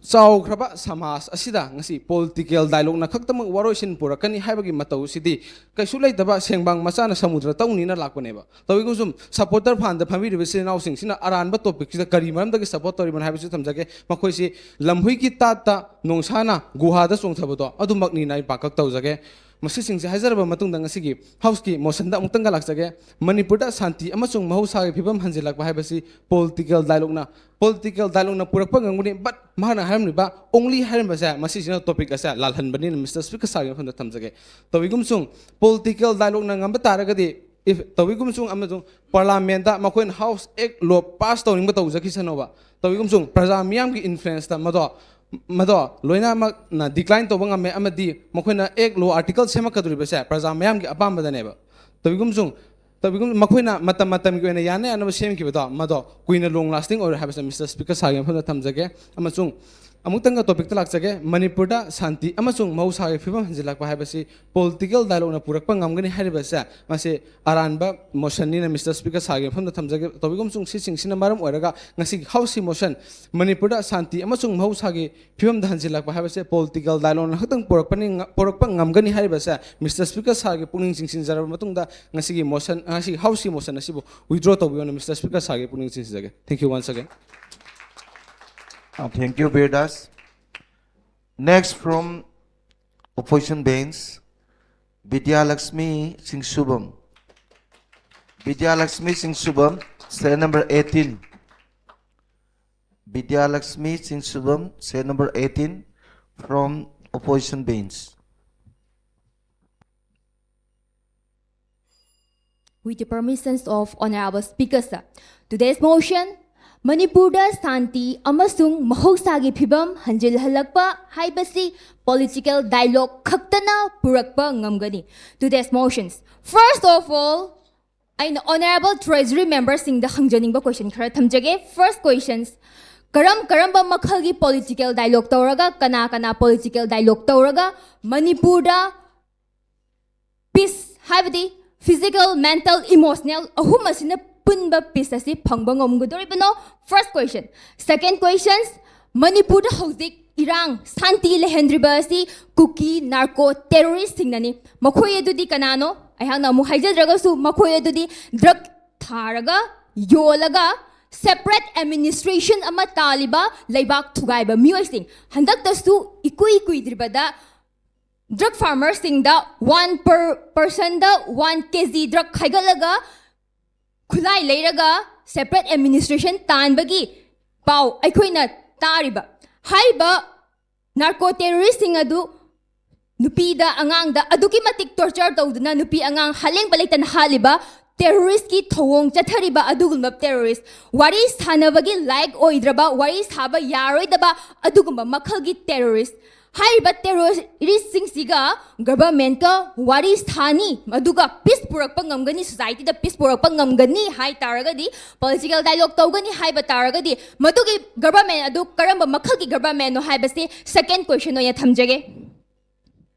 ꯆꯥꯎꯈ꯭ꯔꯕ ꯁꯃꯥꯖ ꯑꯁꯤꯗ ꯉꯁꯤ political dialogueꯅ ꯈꯛꯇꯃꯛ ꯋꯥꯔꯣꯏꯁꯤꯟ ꯄꯨꯔꯛꯀꯅꯤ ꯍꯥꯏꯕꯒꯤ ꯃꯇꯧꯁꯤꯗꯤ ꯀꯩꯁꯨ ꯂꯩꯇꯕ ꯁꯦꯡꯕꯥꯡ ꯃꯆꯥꯅ ꯁꯃꯨꯗ꯭ꯔ ꯇꯧꯅꯤꯅ ꯂꯥꯛꯄꯅꯦꯕ꯫ ꯇꯧꯏꯒꯨꯝꯁꯨꯝ supporter ꯐꯥꯟꯗ ꯐꯝꯕꯤꯔꯤꯕ ꯏꯆꯤꯜ ꯏꯅꯥꯎꯁꯤꯡꯁꯤꯅ ꯑꯔꯥꯟꯕ topicꯁꯤꯗ ꯀꯔꯤ ꯃꯔꯝꯗꯒꯤ support ꯇꯧꯔꯤꯕꯅꯣ ꯍꯥꯏꯕꯁꯤ ꯊꯝꯖꯒꯦ꯫ ꯃꯈꯣꯏꯁꯤ ꯂꯝꯍꯨꯏꯒꯤ ꯇꯥꯠꯇ ꯅꯣꯡꯁꯥꯅ ꯒꯨꯍꯥꯗ ꯆꯣꯡꯊꯕꯗꯣ ꯑꯗꯨꯃꯛꯅꯤꯅ ꯑꯩ ꯄꯥꯀꯛ ꯇꯧꯖꯒꯦ꯫ ꯃꯁꯤꯁꯤꯡꯁꯦ ꯍꯥꯏꯖꯔꯕ ꯃꯇꯨꯡꯗ ꯉꯁꯤꯒꯤ ꯍꯥꯎꯁꯀꯤ ꯃꯣꯁꯟꯗ ꯑꯃꯨꯛꯇꯪꯒ ꯂꯥꯛꯆꯒꯦ꯫ ꯃꯅꯤꯄꯨꯔꯗ ꯁꯥꯟꯇꯤ ꯑꯃꯁꯨꯡ ꯃꯍꯧꯁꯥꯒꯤ ꯐꯤꯕꯝ ꯍꯟꯖꯤꯜꯂꯛꯄ ꯍꯥꯏꯕꯁꯤ ꯄꯣꯂꯤꯇꯤꯀꯦꯜ ꯗꯥꯏꯂꯣꯛꯅ ꯄꯣꯂꯤꯇꯤꯀꯦꯜ ꯗꯥꯏꯂꯣꯛꯅ ꯄꯨꯔꯛꯄ ꯉꯝꯒꯅꯤ꯫ But ꯃꯍꯥꯛꯅ ꯍꯥꯏꯔꯝꯂꯤꯕ ꯑꯣꯡꯂꯤ ꯍꯥꯏꯔꯝꯕꯁꯦ, ꯃꯁꯤꯁꯤꯅ ꯇꯣꯄꯤꯛ ꯑꯁꯦ ꯂꯥꯜꯍꯟꯕꯅꯤꯅ ꯃꯤꯁꯇꯔ ꯁ꯭ꯄꯤꯀꯔ ꯁꯥꯔꯒꯤ ꯃꯐꯝꯗ ꯊꯝꯖꯒꯦ꯫ ꯇꯧꯏꯒꯨꯝꯁꯨꯡ ꯄꯣꯂꯤꯇꯤꯀꯦꯜ ꯗꯥꯏꯂꯣꯛꯅ ꯉꯝꯕ ꯇꯥꯔꯒꯗꯤ, ꯏꯐ ꯇꯧꯏꯒꯨꯝꯁꯨꯡ ꯑꯃꯁꯨꯡ ꯄꯥꯔꯂꯥꯃꯦꯟꯗ ꯃꯈꯣꯏꯅ ꯍꯥꯎꯁ ꯑꯦꯛ ꯂꯣ ꯄꯥꯁ ꯇꯧꯅꯤꯡꯕ ꯇꯧꯖꯈꯤꯁꯅꯣꯕ꯫ ꯇꯧꯏꯒꯨꯝꯁꯨꯡ ꯄ꯭ꯔꯖꯥ ꯃꯤꯌꯥꯝꯒꯤ ꯏꯟꯐ꯭ꯂꯨꯌꯦꯟꯁꯇ ꯃꯗꯣ ꯃꯗꯣ ꯂꯣꯏꯅꯃꯛꯅ ꯗꯤꯀ꯭ꯂꯥꯏꯟ ꯇꯧꯕ ꯉꯝꯃꯦ ꯑꯃꯗꯤ ꯃꯈꯣꯏꯅ ꯑꯦꯛ ꯂꯣ ꯑꯥꯔꯇꯤꯀꯜ ꯁꯦꯝꯃꯛꯀꯗꯧꯔꯤꯕꯁꯦ ꯄ꯭ꯔꯖꯥ ꯃꯤꯌꯥꯝꯒꯤ ꯑꯄꯥꯝꯕꯗꯅꯦꯕ꯫ ꯇꯧꯏꯒꯨꯝꯁꯨꯡ ꯇꯧꯏꯒꯨꯝ ꯃꯈꯣꯏꯅ ꯃꯇꯝ ꯃꯇꯝꯒꯤ ꯑꯣꯏꯅ ꯌꯥꯅ ꯌꯥꯅꯕ ꯁꯦꯝꯈꯤꯕꯗꯣ ꯃꯗꯣ ꯀꯨꯏꯅ ꯂꯣꯡ ꯂꯥꯁꯇꯤꯡ ꯑꯣꯏꯔꯣꯏ ꯍꯥꯏꯕꯁꯦ ꯃꯤꯁꯇꯔ ꯁ꯭ꯄꯤꯀꯔ ꯁꯥꯔꯒꯤ ꯃꯐꯝꯗ ꯊꯝꯖꯒꯦ꯫ ꯑꯃꯁꯨꯡ ꯑꯃꯨꯛꯇꯪꯒ ꯇꯣꯄꯤꯛꯇ ꯂꯥꯛꯆꯒꯦ꯫ ꯃꯅꯤꯄꯨꯔꯗ ꯁꯥꯟꯇꯤ ꯑꯃꯁꯨꯡ ꯃꯍꯧꯁꯥꯒꯤ ꯐꯤꯕꯝ ꯍꯟꯖꯤꯜꯂꯛꯄ ꯍꯥꯏꯕꯁꯤ ꯄꯣꯂꯤꯇꯤꯀꯦꯜ ꯗꯥꯏꯂꯣꯛꯅ ꯄꯨꯔꯛꯄ ꯉꯝꯒꯅꯤ ꯍꯥꯏꯔꯤꯕꯁꯦ ꯃꯁꯤ ꯑꯔꯥꯟꯕ ꯃꯣꯁꯟꯅꯤꯅ ꯃꯤꯁꯇꯔ ꯁ꯭ꯄꯤꯀꯔ ꯁꯥꯔꯒꯤ ꯃꯐꯝꯗ ꯊꯝꯖꯒꯦ꯫ ꯇꯧꯏꯒꯨꯝꯁꯨꯡ ꯁꯤꯁꯤꯡꯁꯤꯅ ꯃꯔꯝ ꯑꯣꯏꯔꯒ ꯉꯁꯤꯒꯤ ꯍꯥꯎꯁꯀꯤ ꯃꯣꯁꯟ ꯃꯅꯤꯄꯨꯔꯗ ꯁꯥꯟꯇꯤ ꯑꯃꯁꯨꯡ ꯃꯍꯧꯁꯥꯒꯤ ꯐꯤꯕꯝꯗ ꯍꯟꯖꯤꯜꯂꯛꯄ ꯍꯥꯏꯕꯁꯦ ꯄꯣꯂꯤꯇꯤꯀꯦꯜ ꯗꯥꯏꯂꯣꯛꯅ ꯈꯛꯇꯪ ꯄꯨꯔꯛꯄꯅꯤ, ꯄꯨꯔꯛꯄ ꯉꯝꯒꯅꯤ ꯍꯥꯏꯔꯤꯕꯁꯦ ꯃꯤꯁꯇꯔ ꯁ꯭ꯄꯤꯀꯔ ꯁꯥꯔꯒꯤ ꯄꯨꯛꯅꯤꯡ ꯆꯤꯡꯁꯤꯟꯖꯔꯕ ꯃꯇꯨꯡꯗ ꯉꯁꯤꯒꯤ ꯃꯣꯁꯟ, ꯉꯁꯤꯒꯤ ꯍꯥꯎꯁꯀꯤ ꯃꯣꯁꯟ ꯑꯁꯤꯕꯨ ꯋꯤꯗ꯭ꯔꯣ ꯇꯧꯕꯤꯌꯣꯅ ꯃꯤꯁꯇꯔ ꯁ꯭ꯄꯤꯀꯔ ꯁꯥꯔꯒꯤ ꯄꯨꯛꯅꯤꯡ ꯆꯤꯡꯁꯤꯟꯖꯒꯦ꯫ Thank you once again. Uh, thank you, Birdas. Next from opposition bench, Vidya Lakshmi Singh Shubham. Vidya Lakshmi Singh Shubham, serial number eighteen. Vidya Lakshmi Singh Shubham, serial number eighteen, from opposition bench. With the permissions of Honorable Speaker, sir, today's motion, ꯃꯅꯤꯄꯨꯔꯗ ꯁꯥꯟꯇꯤ ꯑꯃꯁꯨꯡ ꯃꯍꯧꯁꯥꯒꯤ ꯐꯤꯕꯝ ꯍꯟꯖꯤꯜꯍꯜꯂꯛꯄ ꯍꯥꯏꯕꯁꯤ ꯄꯣꯂꯤꯇꯤꯀꯦꯜ ꯗꯥꯏꯂꯣꯛ ꯈꯛꯇꯅ ꯄꯨꯔꯛꯄ ꯉꯝꯒꯅꯤ꯫ Today's motions, first of all, ꯑꯩꯅ Honorable Treasury member ꯁꯤꯡꯗ ꯍꯪꯖꯅꯤꯡꯕ ꯀꯣꯏꯁꯟ ꯈꯔ ꯊꯝꯖꯒꯦ꯫ First questions, ꯀꯔꯝ ꯀꯔꯝꯕ ꯃꯈꯜꯒꯤ ꯄꯣꯂꯤꯇꯤꯀꯦꯜ ꯗꯥꯏꯂꯣꯛ ꯇꯧꯔꯒ, ꯀꯅꯥ ꯀꯅꯥ ꯄꯣꯂꯤꯇꯤꯀꯦꯜ ꯗꯥꯏꯂꯣꯛ ꯇꯧꯔꯒ ꯃꯅꯤꯄꯨꯔꯗ ꯄꯤꯁ, ꯍꯥꯏꯕꯗꯤ ꯐꯤꯖꯤꯀꯦꯜ, ꯃꯦꯟꯇꯦꯜ, ꯏꯃꯣꯁꯅꯦꯜ ꯑꯍꯨꯝ ꯑꯁꯤꯅ ꯄꯨꯟꯕ ꯄꯤꯁ ꯑꯁꯤ ꯐꯪꯕ ꯉꯝꯒꯗꯧꯔꯤꯕꯅꯣ? First question. Second questions, ꯃꯅꯤꯄꯨꯔꯗ ꯍꯧꯖꯤꯛ ꯏꯔꯥꯡ ꯁꯥꯟꯇꯤ ꯂꯩꯍꯟꯗ꯭ꯔꯤꯕ ꯑꯁꯤ ꯀꯨꯀꯤ ꯅꯥꯔꯀꯣ ꯇꯦꯔꯣꯔꯤꯁꯁꯤꯡꯅꯅꯤ꯫ ꯃꯈꯣꯏ ꯑꯗꯨꯗꯤ ꯀꯅꯥꯅꯣ? ꯑꯩꯍꯥꯛꯅ ꯑꯃꯨꯛ ꯍꯥꯏꯖꯗ꯭ꯔꯒꯁꯨ ꯃꯈꯣꯏ ꯑꯗꯨꯗꯤ ꯗ꯭ꯔꯒ ꯊꯥꯔꯒ ꯌꯣꯜꯂꯒ ꯁꯦꯄꯔꯦꯠ ꯑꯦꯗꯃꯤꯅꯤꯁꯇ꯭ꯔꯦꯁꯟ ꯑꯃ ꯇꯥꯜꯂꯤꯕ ꯂꯩꯕꯥꯛ ꯊꯨꯒꯥꯏꯕ ꯃꯤꯑꯣꯏꯁꯤꯡ꯫ ꯍꯟꯗꯛꯇꯁꯨ ꯏꯀꯨꯏ ꯀꯨꯏꯗ꯭ꯔꯤꯕꯗ drug farmerꯁꯤꯡꯗ one per personꯗ one K G drug ꯈꯥꯏꯒꯠꯂꯒ ꯈꯨꯠꯂꯥꯏ ꯂꯩꯔꯒ separate administration ꯇꯥꯟꯕꯒꯤ ꯄꯥꯎ ꯑꯩꯈꯣꯏꯅ ꯇꯥꯔꯤꯕ꯫ ꯍꯥꯏꯔꯤꯕ narco terroristꯁꯤꯡ ꯑꯗꯨ ꯅꯨꯄꯤꯗ ꯑꯉꯥꯡꯗ ꯑꯗꯨꯛꯀꯤ ꯃꯇꯤꯛ torture ꯇꯧꯗꯨꯅ ꯅꯨꯄꯤ ꯑꯉꯥꯡ ꯍꯥꯂꯦꯡꯕ ꯂꯩꯇꯅ ꯍꯥꯠꯂꯤꯕ terroristꯀꯤ ꯊꯧꯑꯣꯡ ꯆꯠꯊꯔꯤꯕ ꯑꯗꯨꯒꯨꯝꯕ terrorist, ꯋꯥꯔꯤ ꯁꯥꯟꯅꯕꯒꯤ ꯂꯥꯏꯛ ꯑꯣꯏꯗ꯭ꯔꯕ, ꯋꯥꯔꯤ ꯁꯥꯕ ꯌꯥꯔꯣꯏꯗꯕ ꯑꯗꯨꯒꯨꯝꯕ ꯃꯈꯜꯒꯤ terrorist꯫ ꯍꯥꯏꯔꯤꯕ terroristꯁꯤꯡꯁꯤꯒ governmentꯀ ꯋꯥꯔꯤ ꯁꯥꯅꯤ, ꯑꯗꯨꯒ peace ꯄꯨꯔꯛꯄ ꯉꯝꯒꯅꯤ, societyꯗ peace ꯄꯨꯔꯛꯄ ꯉꯝꯒꯅꯤ ꯍꯥꯏ ꯇꯥꯔꯒꯗꯤ, political dialogue ꯇꯧꯒꯅꯤ ꯍꯥꯏꯕ ꯇꯥꯔꯒꯗꯤ, ꯃꯗꯨꯒꯤ government ꯑꯗꯨ ꯀꯔꯝꯕ ꯃꯈꯜꯒꯤ governmentꯅꯣ ꯍꯥꯏꯕꯁꯤ second question ꯑꯣꯏꯅ ꯊꯝꯖꯒꯦ꯫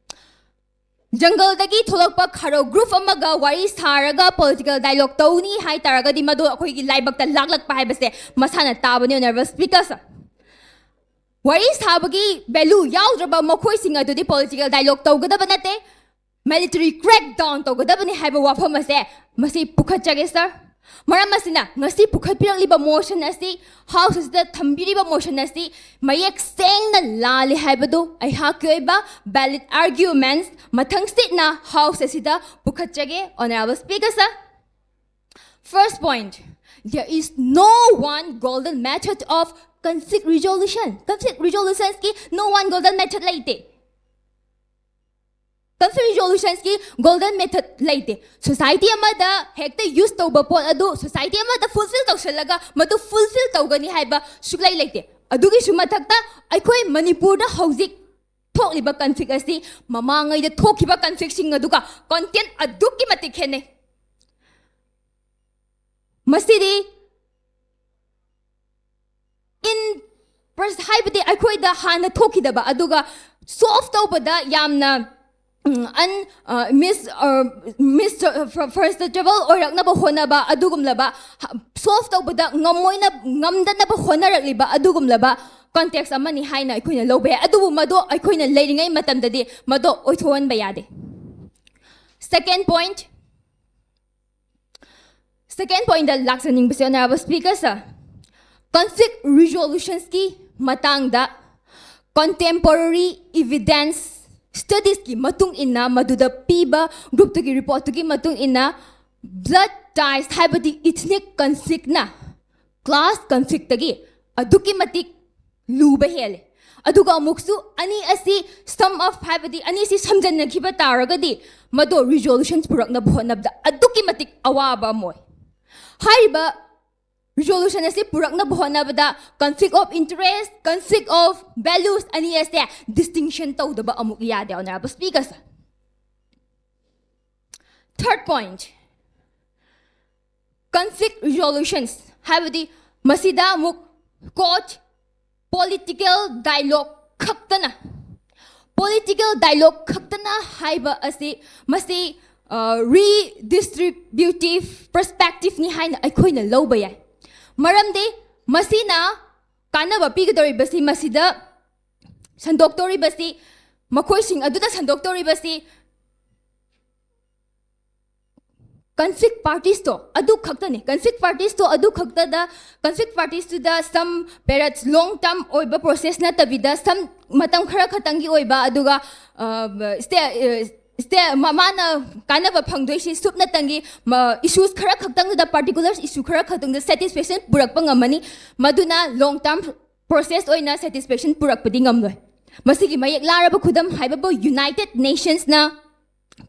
ꯖꯪꯒꯜꯗꯒꯤ ꯊꯣꯛꯂꯛꯄ ꯈꯥꯔꯣ group ꯑꯃꯒ ꯋꯥꯔꯤ ꯁꯥꯔꯒ political dialogue ꯇꯧꯅꯤ ꯍꯥꯏ ꯇꯥꯔꯒꯗꯤ, ꯃꯗꯨ ꯑꯩꯈꯣꯏꯒꯤ ꯂꯥꯏꯕꯛꯇ ꯂꯥꯛꯂꯛꯄ ꯍꯥꯏꯕꯁꯦ ꯃꯁꯥꯅ ꯇꯥꯕꯅꯤ, Honourable Speaker sir꯫ ꯋꯥꯔꯤ ꯁꯥꯕꯒꯤ value ꯌꯥꯎꯗ꯭ꯔꯕ ꯃꯈꯣꯏꯁꯤꯡ ꯑꯗꯨꯗꯤ political dialogue ꯇꯧꯒꯗꯕ ꯅꯠꯇꯦ, military crackdown ꯇꯧꯒꯗꯕꯅꯤ ꯍꯥꯏꯕ ꯋꯥꯐꯝ ꯑꯁꯦ ꯃꯁꯤ ꯄꯨꯈꯠꯆꯒꯦ sir꯫ ꯃꯔꯝ ꯑꯁꯤꯅ ꯉꯁꯤ ꯄꯨꯈꯠꯄꯤꯔꯛꯂꯤꯕ motion ꯑꯁꯤ, House ꯑꯁꯤꯗ ꯊꯝꯕꯤꯔꯤꯕ motion ꯑꯁꯤ ꯃꯌꯦꯛ ꯁꯦꯡꯅ ꯂꯥꯜꯂꯤ ꯍꯥꯏꯕꯗꯨ ꯑꯩꯍꯥꯛꯀꯤ ꯑꯣꯏꯕ valid arguments ꯃꯊꯪꯁꯤꯠꯅ House ꯑꯁꯤꯗ ꯄꯨꯈꯠꯆꯒꯦ, Honourable Speaker sir꯫ First point, there is no one golden method of conflict resolution. Conflict resolutionꯀꯤ no one golden method ꯂꯩꯇꯦ꯫ Conflict resolutionꯀꯤ golden method ꯂꯩꯇꯦ꯫ Society ꯑꯃꯗ ꯍꯦꯛꯇ use ꯇꯧꯕ ꯄꯣꯠ ꯑꯗꯨ society ꯑꯃꯗ fulfill ꯇꯧꯁꯜꯂꯒ ꯃꯗꯨ fulfill ꯇꯧꯒꯅꯤ ꯍꯥꯏꯕ ꯁꯨꯛꯂꯩ ꯂꯩꯇꯦ꯫ ꯑꯗꯨꯒꯤꯁꯨ ꯃꯊꯛꯇ ꯑꯩꯈꯣꯏ ꯃꯅꯤꯄꯨꯔꯗ ꯍꯧꯖꯤꯛ ꯊꯣꯛꯂꯤꯕ conflict ꯑꯁꯤ ꯃꯃꯥꯡꯉꯩꯗ ꯊꯣꯛꯈꯤꯕ conflictꯁꯤꯡ ꯑꯗꯨꯒ content ꯑꯗꯨꯛꯀꯤ ꯃꯇꯤꯛ ꯈꯦꯠꯅꯩ꯫ ꯃꯁꯤꯗꯤ in pers-, ꯍꯥꯏꯕꯗꯤ ꯑꯩꯈꯣꯏꯗ ꯍꯥꯟꯅ ꯊꯣꯛꯈꯤꯗꯕ ꯑꯗꯨꯒ solve ꯇꯧꯕꯗ ꯌꯥꯝꯅ, ꯎꯝ, un-, ꯑ, mis-, ꯑ, mis-, ꯑ, fr-, frustrable ꯑꯣꯏꯔꯛꯅꯕ ꯍꯣꯠꯅꯕ ꯑꯗꯨꯒꯨꯝꯂꯕ, ꯍ-, solve ꯇꯧꯕꯗ ꯉꯝꯃꯣꯏꯅ-, ꯉꯝꯗꯅꯕ ꯍꯣꯠꯅꯔꯛꯂꯤꯕ ꯑꯗꯨꯒꯨꯝꯂꯕ context ꯑꯃꯅꯤ ꯍꯥꯏꯅ ꯑꯩꯈꯣꯏꯅ ꯂꯧꯕ ꯌꯥꯏ꯫ ꯑꯗꯨꯕꯨ ꯃꯗꯣ ꯑꯩꯈꯣꯏꯅ ꯂꯩꯔꯤꯉꯩ ꯃꯇꯝꯗꯗꯤ ꯃꯗꯣ ꯑꯣꯏꯊꯣꯛꯍꯟꯕ ꯌꯥꯗꯦ꯫ Second point, second pointꯇ ꯂꯥꯛꯆꯅꯤꯡꯕꯁꯦ, Honourable Speaker sir, conflict resolutionsꯀꯤ ꯃꯇꯥꯡꯗ contemporary evidence ꯁ꯭ꯇꯗꯤꯁꯀꯤ ꯃꯇꯨꯡ ꯏꯟꯅ, ꯃꯗꯨꯗ ꯄꯤꯕ ꯒ꯭ꯔꯨꯞꯇꯨꯒꯤ ꯔꯤꯄꯣꯔꯠꯇꯨꯒꯤ ꯃꯇꯨꯡ ꯏꯟꯅ, ꯕ꯭ꯂꯠ ꯇꯥꯏꯁ ꯍꯥꯏꯕꯗꯤ ꯏꯊꯅꯤꯛ ꯀꯟꯐ꯭ꯂꯤꯛꯅ ꯀ꯭ꯂꯥꯁ ꯀꯟꯐ꯭ꯂꯤꯛꯇꯒꯤ ꯑꯗꯨꯛꯀꯤ ꯃꯇꯤꯛ ꯂꯨꯕ ꯍꯦꯜꯂꯦ꯫ ꯑꯗꯨꯒ ꯑꯃꯨꯛꯁꯨ ꯑꯅꯤ ꯑꯁꯤ ꯁꯝ ꯑꯞ ꯍꯥꯏꯕꯗꯤ ꯑꯅꯤꯁꯤ ꯁꯝꯖꯟꯅꯈꯤꯕ ꯇꯥꯔꯒꯗꯤ ꯃꯗꯣ ꯔꯤꯖꯣꯂꯨꯁꯟ ꯄꯨꯔꯛꯅꯕ ꯍꯣꯠꯅꯕꯗ ꯑꯗꯨꯛꯀꯤ ꯃꯇꯤꯛ ꯑꯋꯥꯕ ꯑꯃ ꯑꯣꯏ꯫ ꯍꯥꯏꯔꯤꯕ ꯔꯤꯖꯣꯂꯨꯁꯟ ꯑꯁꯤ ꯄꯨꯔꯛꯅꯕ ꯍꯣꯠꯅꯕꯗ conflict of interest, conflict of values ꯑꯅꯤ ꯑꯁꯦ ꯗꯤꯁꯇꯤꯡꯁꯟ ꯇꯧꯗꯕ ꯑꯃꯨꯛ ꯌꯥꯗꯦ, Honourable Speaker꯫ Third point, conflict resolutions ꯍꯥꯏꯕꯗꯤ ꯃꯁꯤꯗ ꯑꯃꯨꯛ ꯀꯣꯠ ꯄꯣꯂꯤꯇꯤꯀꯦꯜ ꯗꯥꯏꯂꯣꯛ ꯈꯛꯇꯅ, ꯄꯣꯂꯤꯇꯤꯀꯦꯜ ꯗꯥꯏꯂꯣꯛ ꯈꯛꯇꯅ ꯍꯥꯏꯕ ꯑꯁꯤ ꯃꯁꯤ ꯔꯤꯗꯤꯁꯇ꯭ꯔꯤꯕ꯭ꯌꯨꯇꯤꯞ ꯄꯔꯁꯄꯦꯛꯇꯤꯞꯅꯤ ꯍꯥꯏꯅ ꯑꯩꯈꯣꯏꯅ ꯂꯧꯕ ꯌꯥꯏ꯫ ꯃꯔꯝꯗꯤ ꯃꯁꯤꯅ ꯀꯥꯟꯅꯕ ꯄꯤꯒꯗꯧꯔꯤꯕꯁꯤ, ꯃꯁꯤꯗ ꯁꯟꯗꯣꯛꯇꯧꯔꯤꯕꯁꯤ, ꯃꯈꯣꯏꯁꯤꯡ ꯑꯗꯨꯗ ꯁꯟꯗꯣꯛꯇꯧꯔꯤꯕꯁꯤ ꯀꯟꯐ꯭ꯂꯤꯛ ꯄꯥꯔꯇꯤꯁꯇꯣ ꯑꯗꯨ ꯈꯛꯇꯅꯤ꯫ ꯀꯟꯐ꯭ꯂꯤꯛ ꯄꯥꯔꯇꯤꯁꯇꯣ ꯑꯗꯨ ꯈꯛꯇꯗ, ꯀꯟꯐ꯭ꯂꯤꯛ ꯄꯥꯔꯇꯤꯁꯇꯨꯗ ꯁꯝ ꯄꯦꯔꯠ ꯂꯣꯡ ꯇꯔꯝ ꯑꯣꯏꯕ ꯄ꯭ꯔꯣꯁꯦꯁ ꯅꯠꯇꯕꯤꯗ ꯁꯝ ꯃꯇꯝ ꯈꯔ ꯈꯛꯇꯪꯒꯤ ꯑꯣꯏꯕ, ꯑꯗꯨꯒ ꯁ꯭ꯇꯦ ꯁ꯭ꯇꯦ ꯃꯥꯅ ꯀꯥꯟꯅꯕ ꯐꯪꯗꯣꯏꯁꯤ ꯁꯨꯞꯅꯇꯪꯒꯤ ꯏꯁꯨꯁ ꯈꯔ ꯈꯛꯇꯪꯗꯨꯗ, ꯄꯥꯔꯇꯤꯀꯨꯂꯔ ꯏꯁꯨ ꯈꯔ ꯈꯛꯇꯪꯗ ꯁꯦꯇꯤꯁꯐꯦꯛꯁꯟ ꯄꯨꯔꯛꯄ ꯉꯝꯃꯅꯤ꯫ ꯃꯗꯨꯅ ꯂꯣꯡ ꯇꯔꯝ ꯄ꯭ꯔꯣꯁꯦꯁ ꯑꯣꯏꯅ ꯁꯦꯇꯤꯁꯐꯦꯛꯁꯟ ꯄꯨꯔꯛꯄꯗꯤ ꯉꯝꯂꯣꯏ꯫ ꯃꯁꯤꯒꯤ ꯃꯌꯦꯛ ꯂꯥꯔꯕ ꯈꯨꯗꯝ ꯍꯥꯏꯕꯕꯨ ꯌꯨꯅꯥꯏꯇꯦꯠ ꯅꯦꯁꯟꯁꯅ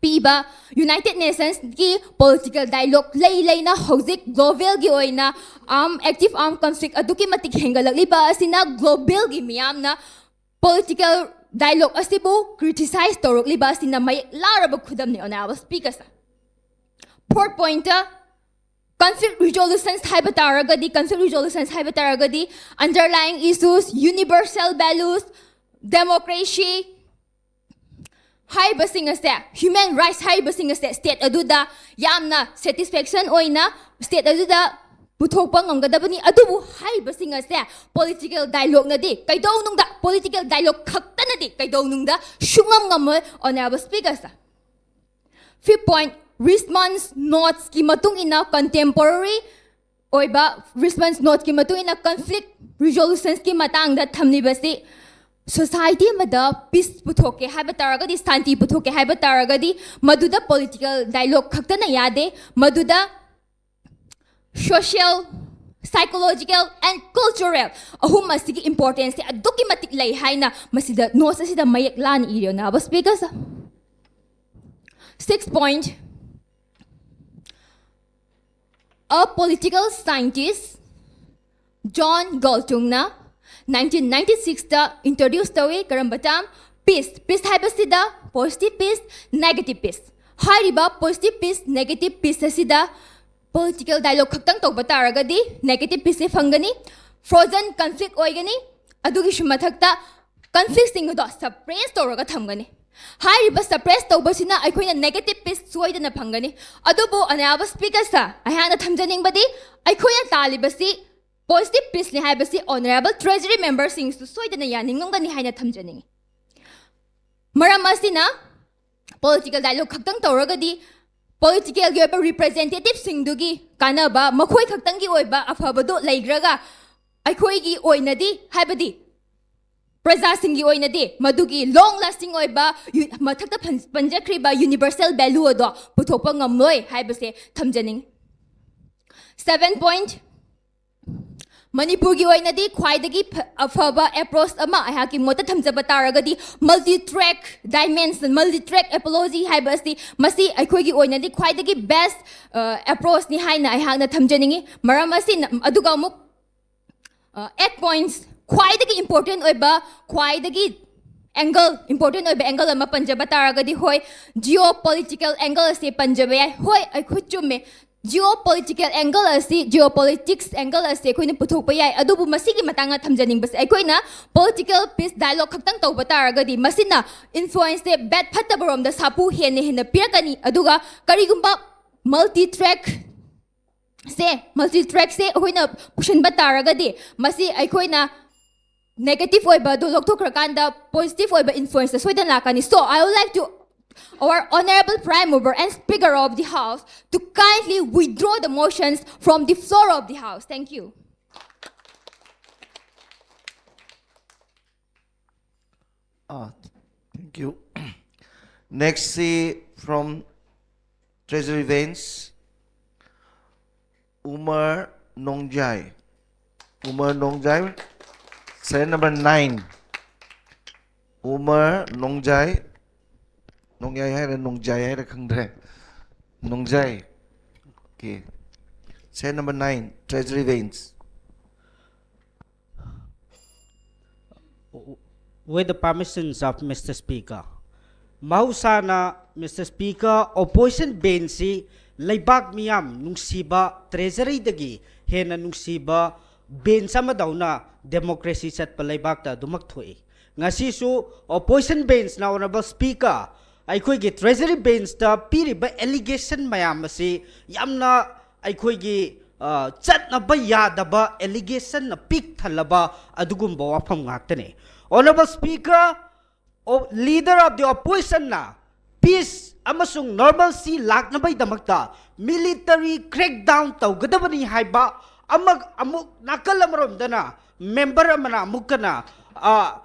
ꯄꯤꯕ, ꯌꯨꯅꯥꯏꯇꯦꯠ ꯅꯦꯁꯟꯁꯀꯤ ꯄꯣꯂꯤꯇꯤꯀꯦꯜ ꯗꯥꯏꯂꯣꯛ ꯂꯩ ꯂꯩꯅ ꯍꯧꯖꯤꯛ ꯒ꯭ꯂꯣꯕꯦꯜꯒꯤ ꯑꯣꯏꯅ ꯑꯥꯔꯝ, ꯑꯦꯛꯇꯤꯚ ꯑꯥꯔꯝ ꯀꯟꯐ꯭ꯂꯤꯛ ꯑꯗꯨꯛꯀꯤ ꯃꯇꯤꯛ ꯍꯦꯟꯒꯠꯂꯛꯂꯤꯕ ꯑꯁꯤꯅ ꯒ꯭ꯂꯣꯕꯦꯜꯒꯤ ꯃꯤꯌꯥꯝꯅ ꯄꯣꯂꯤꯇꯤꯀꯦꯜ ꯗꯥꯏꯂꯣꯛ ꯑꯁꯤꯕꯨ ꯀ꯭ꯔꯤꯇꯤꯁꯥꯏꯖ ꯇꯧꯔꯛꯂꯤꯕ ꯑꯁꯤꯅ ꯃꯌꯦꯛ ꯂꯥꯔꯕ ꯈꯨꯗꯝꯅꯤ, Honourable Speaker꯫ Fourth point, conflict resolutions ꯍꯥꯏꯕ ꯇꯥꯔꯒꯗꯤ, conflict resolutions ꯍꯥꯏꯕ ꯇꯥꯔꯒꯗꯤ underlying issues, universal values, democracy ꯍꯥꯏꯔꯤꯕꯁꯤꯡ ꯑꯁꯦ, ꯍ꯭ꯌꯨꯃꯦꯟ ꯔꯥꯏꯠꯁ ꯍꯥꯏꯔꯤꯕꯁꯤꯡ ꯑꯁꯦ ꯁ꯭ꯇꯦꯠ ꯑꯗꯨꯗ ꯌꯥꯝꯅ ꯁꯦꯇꯤꯁꯐꯦꯛꯁꯟ ꯑꯣꯏꯅ ꯁ꯭ꯇꯦꯠ ꯑꯗꯨꯗ ꯄꯨꯊꯣꯛꯄ ꯉꯝꯒꯗꯕꯅꯤ꯫ ꯑꯗꯨꯕꯨ ꯍꯥꯏꯔꯤꯕꯁꯤꯡ ꯑꯁꯦ ꯄꯣꯂꯤꯇꯤꯀꯦꯜ ꯗꯥꯏꯂꯣꯛꯅꯗꯤ ꯀꯩꯗꯧꯅꯨꯡꯗ, ꯄꯣꯂꯤꯇꯤꯀꯦꯜ ꯗꯥꯏꯂꯣꯛ ꯈꯛꯇꯅꯗꯤ ꯀꯩꯗꯧꯅꯨꯡꯗ ꯁꯨꯡꯉꯝ ꯉꯝꯃꯣꯏ, Honourable Speaker꯫ Fifth point, response ꯅꯣꯠꯁꯀꯤ ꯃꯇꯨꯡ ꯏꯟꯅ, ꯀꯟꯇꯦꯝꯄꯣꯔꯔꯤ ꯑꯣꯏꯕ ꯔꯤꯁꯄꯣꯟꯁ ꯅꯣꯠꯁꯀꯤ ꯃꯇꯨꯡ ꯏꯟꯅ ꯀꯟꯐ꯭ꯂꯤꯛ ꯔꯤꯖꯣꯂꯨꯁꯟꯁꯀꯤ ꯃꯇꯥꯡꯗ ꯊꯝꯂꯤꯕꯁꯤ society ꯑꯃꯗ peace ꯄꯨꯊꯣꯛꯀꯦ ꯍꯥꯏꯕ ꯇꯥꯔꯒꯗꯤ, ꯁꯥꯟꯇꯤ ꯄꯨꯊꯣꯛꯀꯦ ꯍꯥꯏꯕ ꯇꯥꯔꯒꯗꯤ, ꯃꯗꯨꯗ political dialogue ꯈꯛꯇꯅ ꯌꯥꯗꯦ, ꯃꯗꯨꯗ social, psychological and cultural ꯑꯍꯨꯝ ꯑꯁꯤꯒꯤ importance ꯁꯦ ꯑꯗꯨꯛꯀꯤ ꯃꯇꯤꯛ ꯂꯩ ꯍꯥꯏꯅ ꯃꯁꯤꯗ notes ꯑꯁꯤꯗ ꯃꯌꯦꯛ ꯂꯥꯅ ꯏꯔꯦ, Honourable Speaker sir. Six point, a political scientist John Galtung ꯅ nineteen ninety six ꯇ introduce ꯇꯧꯏ꯫ ꯀꯔꯝꯕ term? Peace. Peace ꯍꯥꯏꯕꯁꯤꯗ positive peace, negative peace꯫ ꯍꯥꯏꯔꯤꯕ positive peace, negative peace ꯑꯁꯤꯗ political dialogue ꯈꯛꯇꯪ ꯇꯧꯕ ꯇꯥꯔꯒꯗꯤ negative peace ꯁꯦ ꯐꯪꯒꯅꯤ, frozen conflict ꯑꯣꯏꯒꯅꯤ, ꯑꯗꯨꯒꯤꯁꯨ ꯃꯊꯛꯇ conflict ꯁꯤꯡ ꯑꯗꯣ suppress ꯇꯧꯔꯒ ꯊꯝꯒꯅꯤ꯫ ꯍꯥꯏꯔꯤꯕ suppress ꯇꯧꯕꯁꯤꯅ ꯑꯩꯈꯣꯏꯅ negative peace ꯁꯣꯏꯗꯅ ꯐꯪꯒꯅꯤ꯫ ꯑꯗꯨꯕꯨ Honourable Speaker sir, ꯑꯩꯍꯥꯛꯅ ꯊꯝꯖꯅꯤꯡꯕꯗꯤ ꯑꯩꯈꯣꯏꯅ ꯇꯥꯜꯂꯤꯕꯁꯤ positive peace ꯅꯤ ꯍꯥꯏꯕꯁꯤ Honourable Treasury member ꯁꯤꯡꯁꯨ ꯁꯣꯏꯗꯅ ꯌꯥꯅꯤꯡꯉꯝꯒꯅꯤ ꯍꯥꯏꯅ ꯊꯝꯖꯅꯤꯡꯉꯤ꯫ ꯃꯔꯝ ꯑꯁꯤꯅ political dialogue ꯈꯛꯇꯪ ꯇꯧꯔꯒꯗꯤ political ꯒꯤ ꯑꯣꯏꯕ representative ꯁꯤꯡꯗꯨꯒꯤ ꯀꯥꯟꯅꯕ, ꯃꯈꯣꯏ ꯈꯛꯇꯪꯒꯤ ꯑꯣꯏꯕ ꯑꯐꯕꯗꯨ ꯂꯩꯈ꯭ꯔꯒ ꯑꯩꯈꯣꯏꯒꯤ ꯑꯣꯏꯅꯗꯤ, ꯍꯥꯏꯕꯗꯤ ꯄ꯭ꯔꯖꯥꯁꯤꯡꯒꯤ ꯑꯣꯏꯅꯗꯤ ꯃꯗꯨꯒꯤ long lasting ꯑꯣꯏꯕ ꯌꯨ-, ꯃꯊꯛꯇ ꯐꯟ-, ꯄꯟꯖꯈ꯭ꯔꯤꯕ universal value ꯑꯗꯣ ꯄꯨꯊꯣꯛꯄ ꯉꯝꯂꯣꯏ ꯍꯥꯏꯕꯁꯦ ꯊꯝꯖꯅꯤꯡꯉꯤ꯫ Seven point, ꯃꯅꯤꯄꯨꯔꯒꯤ ꯑꯣꯏꯅꯗꯤ ꯈ꯭ꯋꯥꯏꯗꯒꯤ ꯐ-, ꯑꯐꯕ approach ꯑꯃ ꯑꯩꯍꯥꯛꯀꯤ ꯃꯣꯠꯇ ꯊꯝꯖꯕ ꯇꯥꯔꯒꯗꯤ multi track dimension, multi track apology ꯍꯥꯏꯕ ꯑꯁꯤ ꯃꯁꯤ ꯑꯩꯈꯣꯏꯒꯤ ꯑꯣꯏꯅꯗꯤ ꯈ꯭ꯋꯥꯏꯗꯒꯤ best, ꯑ, approach ꯅꯤ ꯍꯥꯏꯅ ꯑꯩꯍꯥꯛꯅ ꯊꯝꯖꯅꯤꯡꯉꯤ꯫ ꯃꯔꯝ ꯑꯁꯤꯅ, ꯑꯗꯨꯒ ꯑꯃꯨꯛ, ꯑ, eight points, ꯈ꯭ꯋꯥꯏꯗꯒꯤ important ꯑꯣꯏꯕ, ꯈ꯭ꯋꯥꯏꯗꯒꯤ angle, important ꯑꯣꯏꯕ angle ꯑꯃ ꯄꯟꯖꯕ ꯇꯥꯔꯒꯗꯤ, ꯍꯣꯏ, geopolitical angle ꯑꯁꯤ ꯄꯟꯖꯕ ꯌꯥꯏ꯫ ꯍꯣꯏ, ꯑꯩꯈꯣꯏ ꯆꯨꯝꯃꯦ, geopolitical angle ꯑꯁꯤ, geopolitics angle ꯑꯁꯤ ꯑꯩꯈꯣꯏꯅ ꯄꯨꯊꯣꯛꯄ ꯌꯥꯏ꯫ ꯑꯗꯨꯕꯨ ꯃꯁꯤꯒꯤ ꯃꯇꯥꯡꯗ ꯊꯝꯖꯅꯤꯡꯕꯁꯦ, ꯑꯩꯈꯣꯏꯅ political peace dialogue ꯈꯛꯇꯪ ꯇꯧꯕ ꯇꯥꯔꯒꯗꯤ ꯃꯁꯤꯅ influence ꯁꯦ bad, ꯐꯠꯇꯕ ꯔꯣꯝꯗ ꯁꯥꯐꯨ ꯍꯦꯟꯅ ꯍꯦꯟꯅ ꯄꯤꯔꯛꯀꯅꯤ꯫ ꯑꯗꯨꯒ ꯀꯔꯤꯒꯨꯝꯕ multi track ꯁꯦ, multi track ꯁꯦ ꯑꯩꯈꯣꯏꯅ ꯄꯨꯁꯤꯟꯕ ꯇꯥꯔꯒꯗꯤ ꯃꯁꯤ ꯑꯩꯈꯣꯏꯅ negative ꯑꯣꯏꯕ ꯑꯗꯨ ꯂꯧꯊꯣꯛꯈ꯭ꯔꯀꯥꯟꯗ positive ꯑꯣꯏꯕ influence ꯁꯣꯏꯗꯅ ꯂꯥꯛꯀꯅꯤ꯫ So I would like to our Honourable Prime Mover and Speaker of the House to kindly withdraw the motions from the floor of the House. Thank you. Ah, thank you. Next, see from Treasury Bench, Umar Nongjai. Umar Nongjai, serial number nine. Umar Nongjai. Nongjai ꯍꯥꯏꯔ ꯅꯣꯡꯖꯥꯏ ꯍꯥꯏꯔ ꯈꯪꯗ꯭ꯔꯦ. Nongjai. Okay. Serial number nine, Treasury Bench. With the permissions of Mister Speaker, ꯃꯍꯧꯁꯥꯅ Mister Speaker, opposition bench ꯁꯤ ꯂꯩꯕꯥꯛ ꯃꯤꯌꯥꯝ ꯅꯨꯡꯁꯤꯕ, treasury ꯗꯒꯤ ꯍꯦꯟꯅ ꯅꯨꯡꯁꯤꯕ bench ꯑꯃꯗꯧꯅ democracy ꯆꯠꯄ ꯂꯩꯕꯥꯛꯇ ꯑꯗꯨꯃꯛ ꯊꯣꯛꯏ꯫ ꯉꯁꯤꯁꯨ opposition bench ꯅ, Honourable Speaker, ꯑꯩꯈꯣꯏꯒꯤ Treasury Bench ꯇ ꯄꯤꯔꯤꯕ allegation ꯃꯌꯥꯝ ꯑꯁꯤ ꯌꯥꯝꯅ ꯑꯩꯈꯣꯏꯒꯤ, ꯑ, ꯆꯠꯅꯕ ꯌꯥꯗꯕ allegation ꯅ ꯄꯤꯛ ꯊꯜꯂꯕ ꯑꯗꯨꯒꯨꯝꯕ ꯋꯥꯐꯝ ꯉꯥꯛꯇꯅꯤ꯫ Honourable Speaker, o-, Leader of the Opposition ꯅ peace ꯑꯃꯁꯨꯡ normalcy ꯂꯥꯛꯅꯕꯒꯤꯗꯃꯛꯇ military crackdown ꯇꯧꯒꯗꯕꯅꯤ ꯍꯥꯏꯕ ꯑꯃ, ꯑꯃꯨꯛ ꯅꯥꯀꯜ ꯑꯃꯔꯣꯝꯗꯅ member ꯑꯃꯅ ꯑꯃꯨꯛꯀꯅ, ꯑ,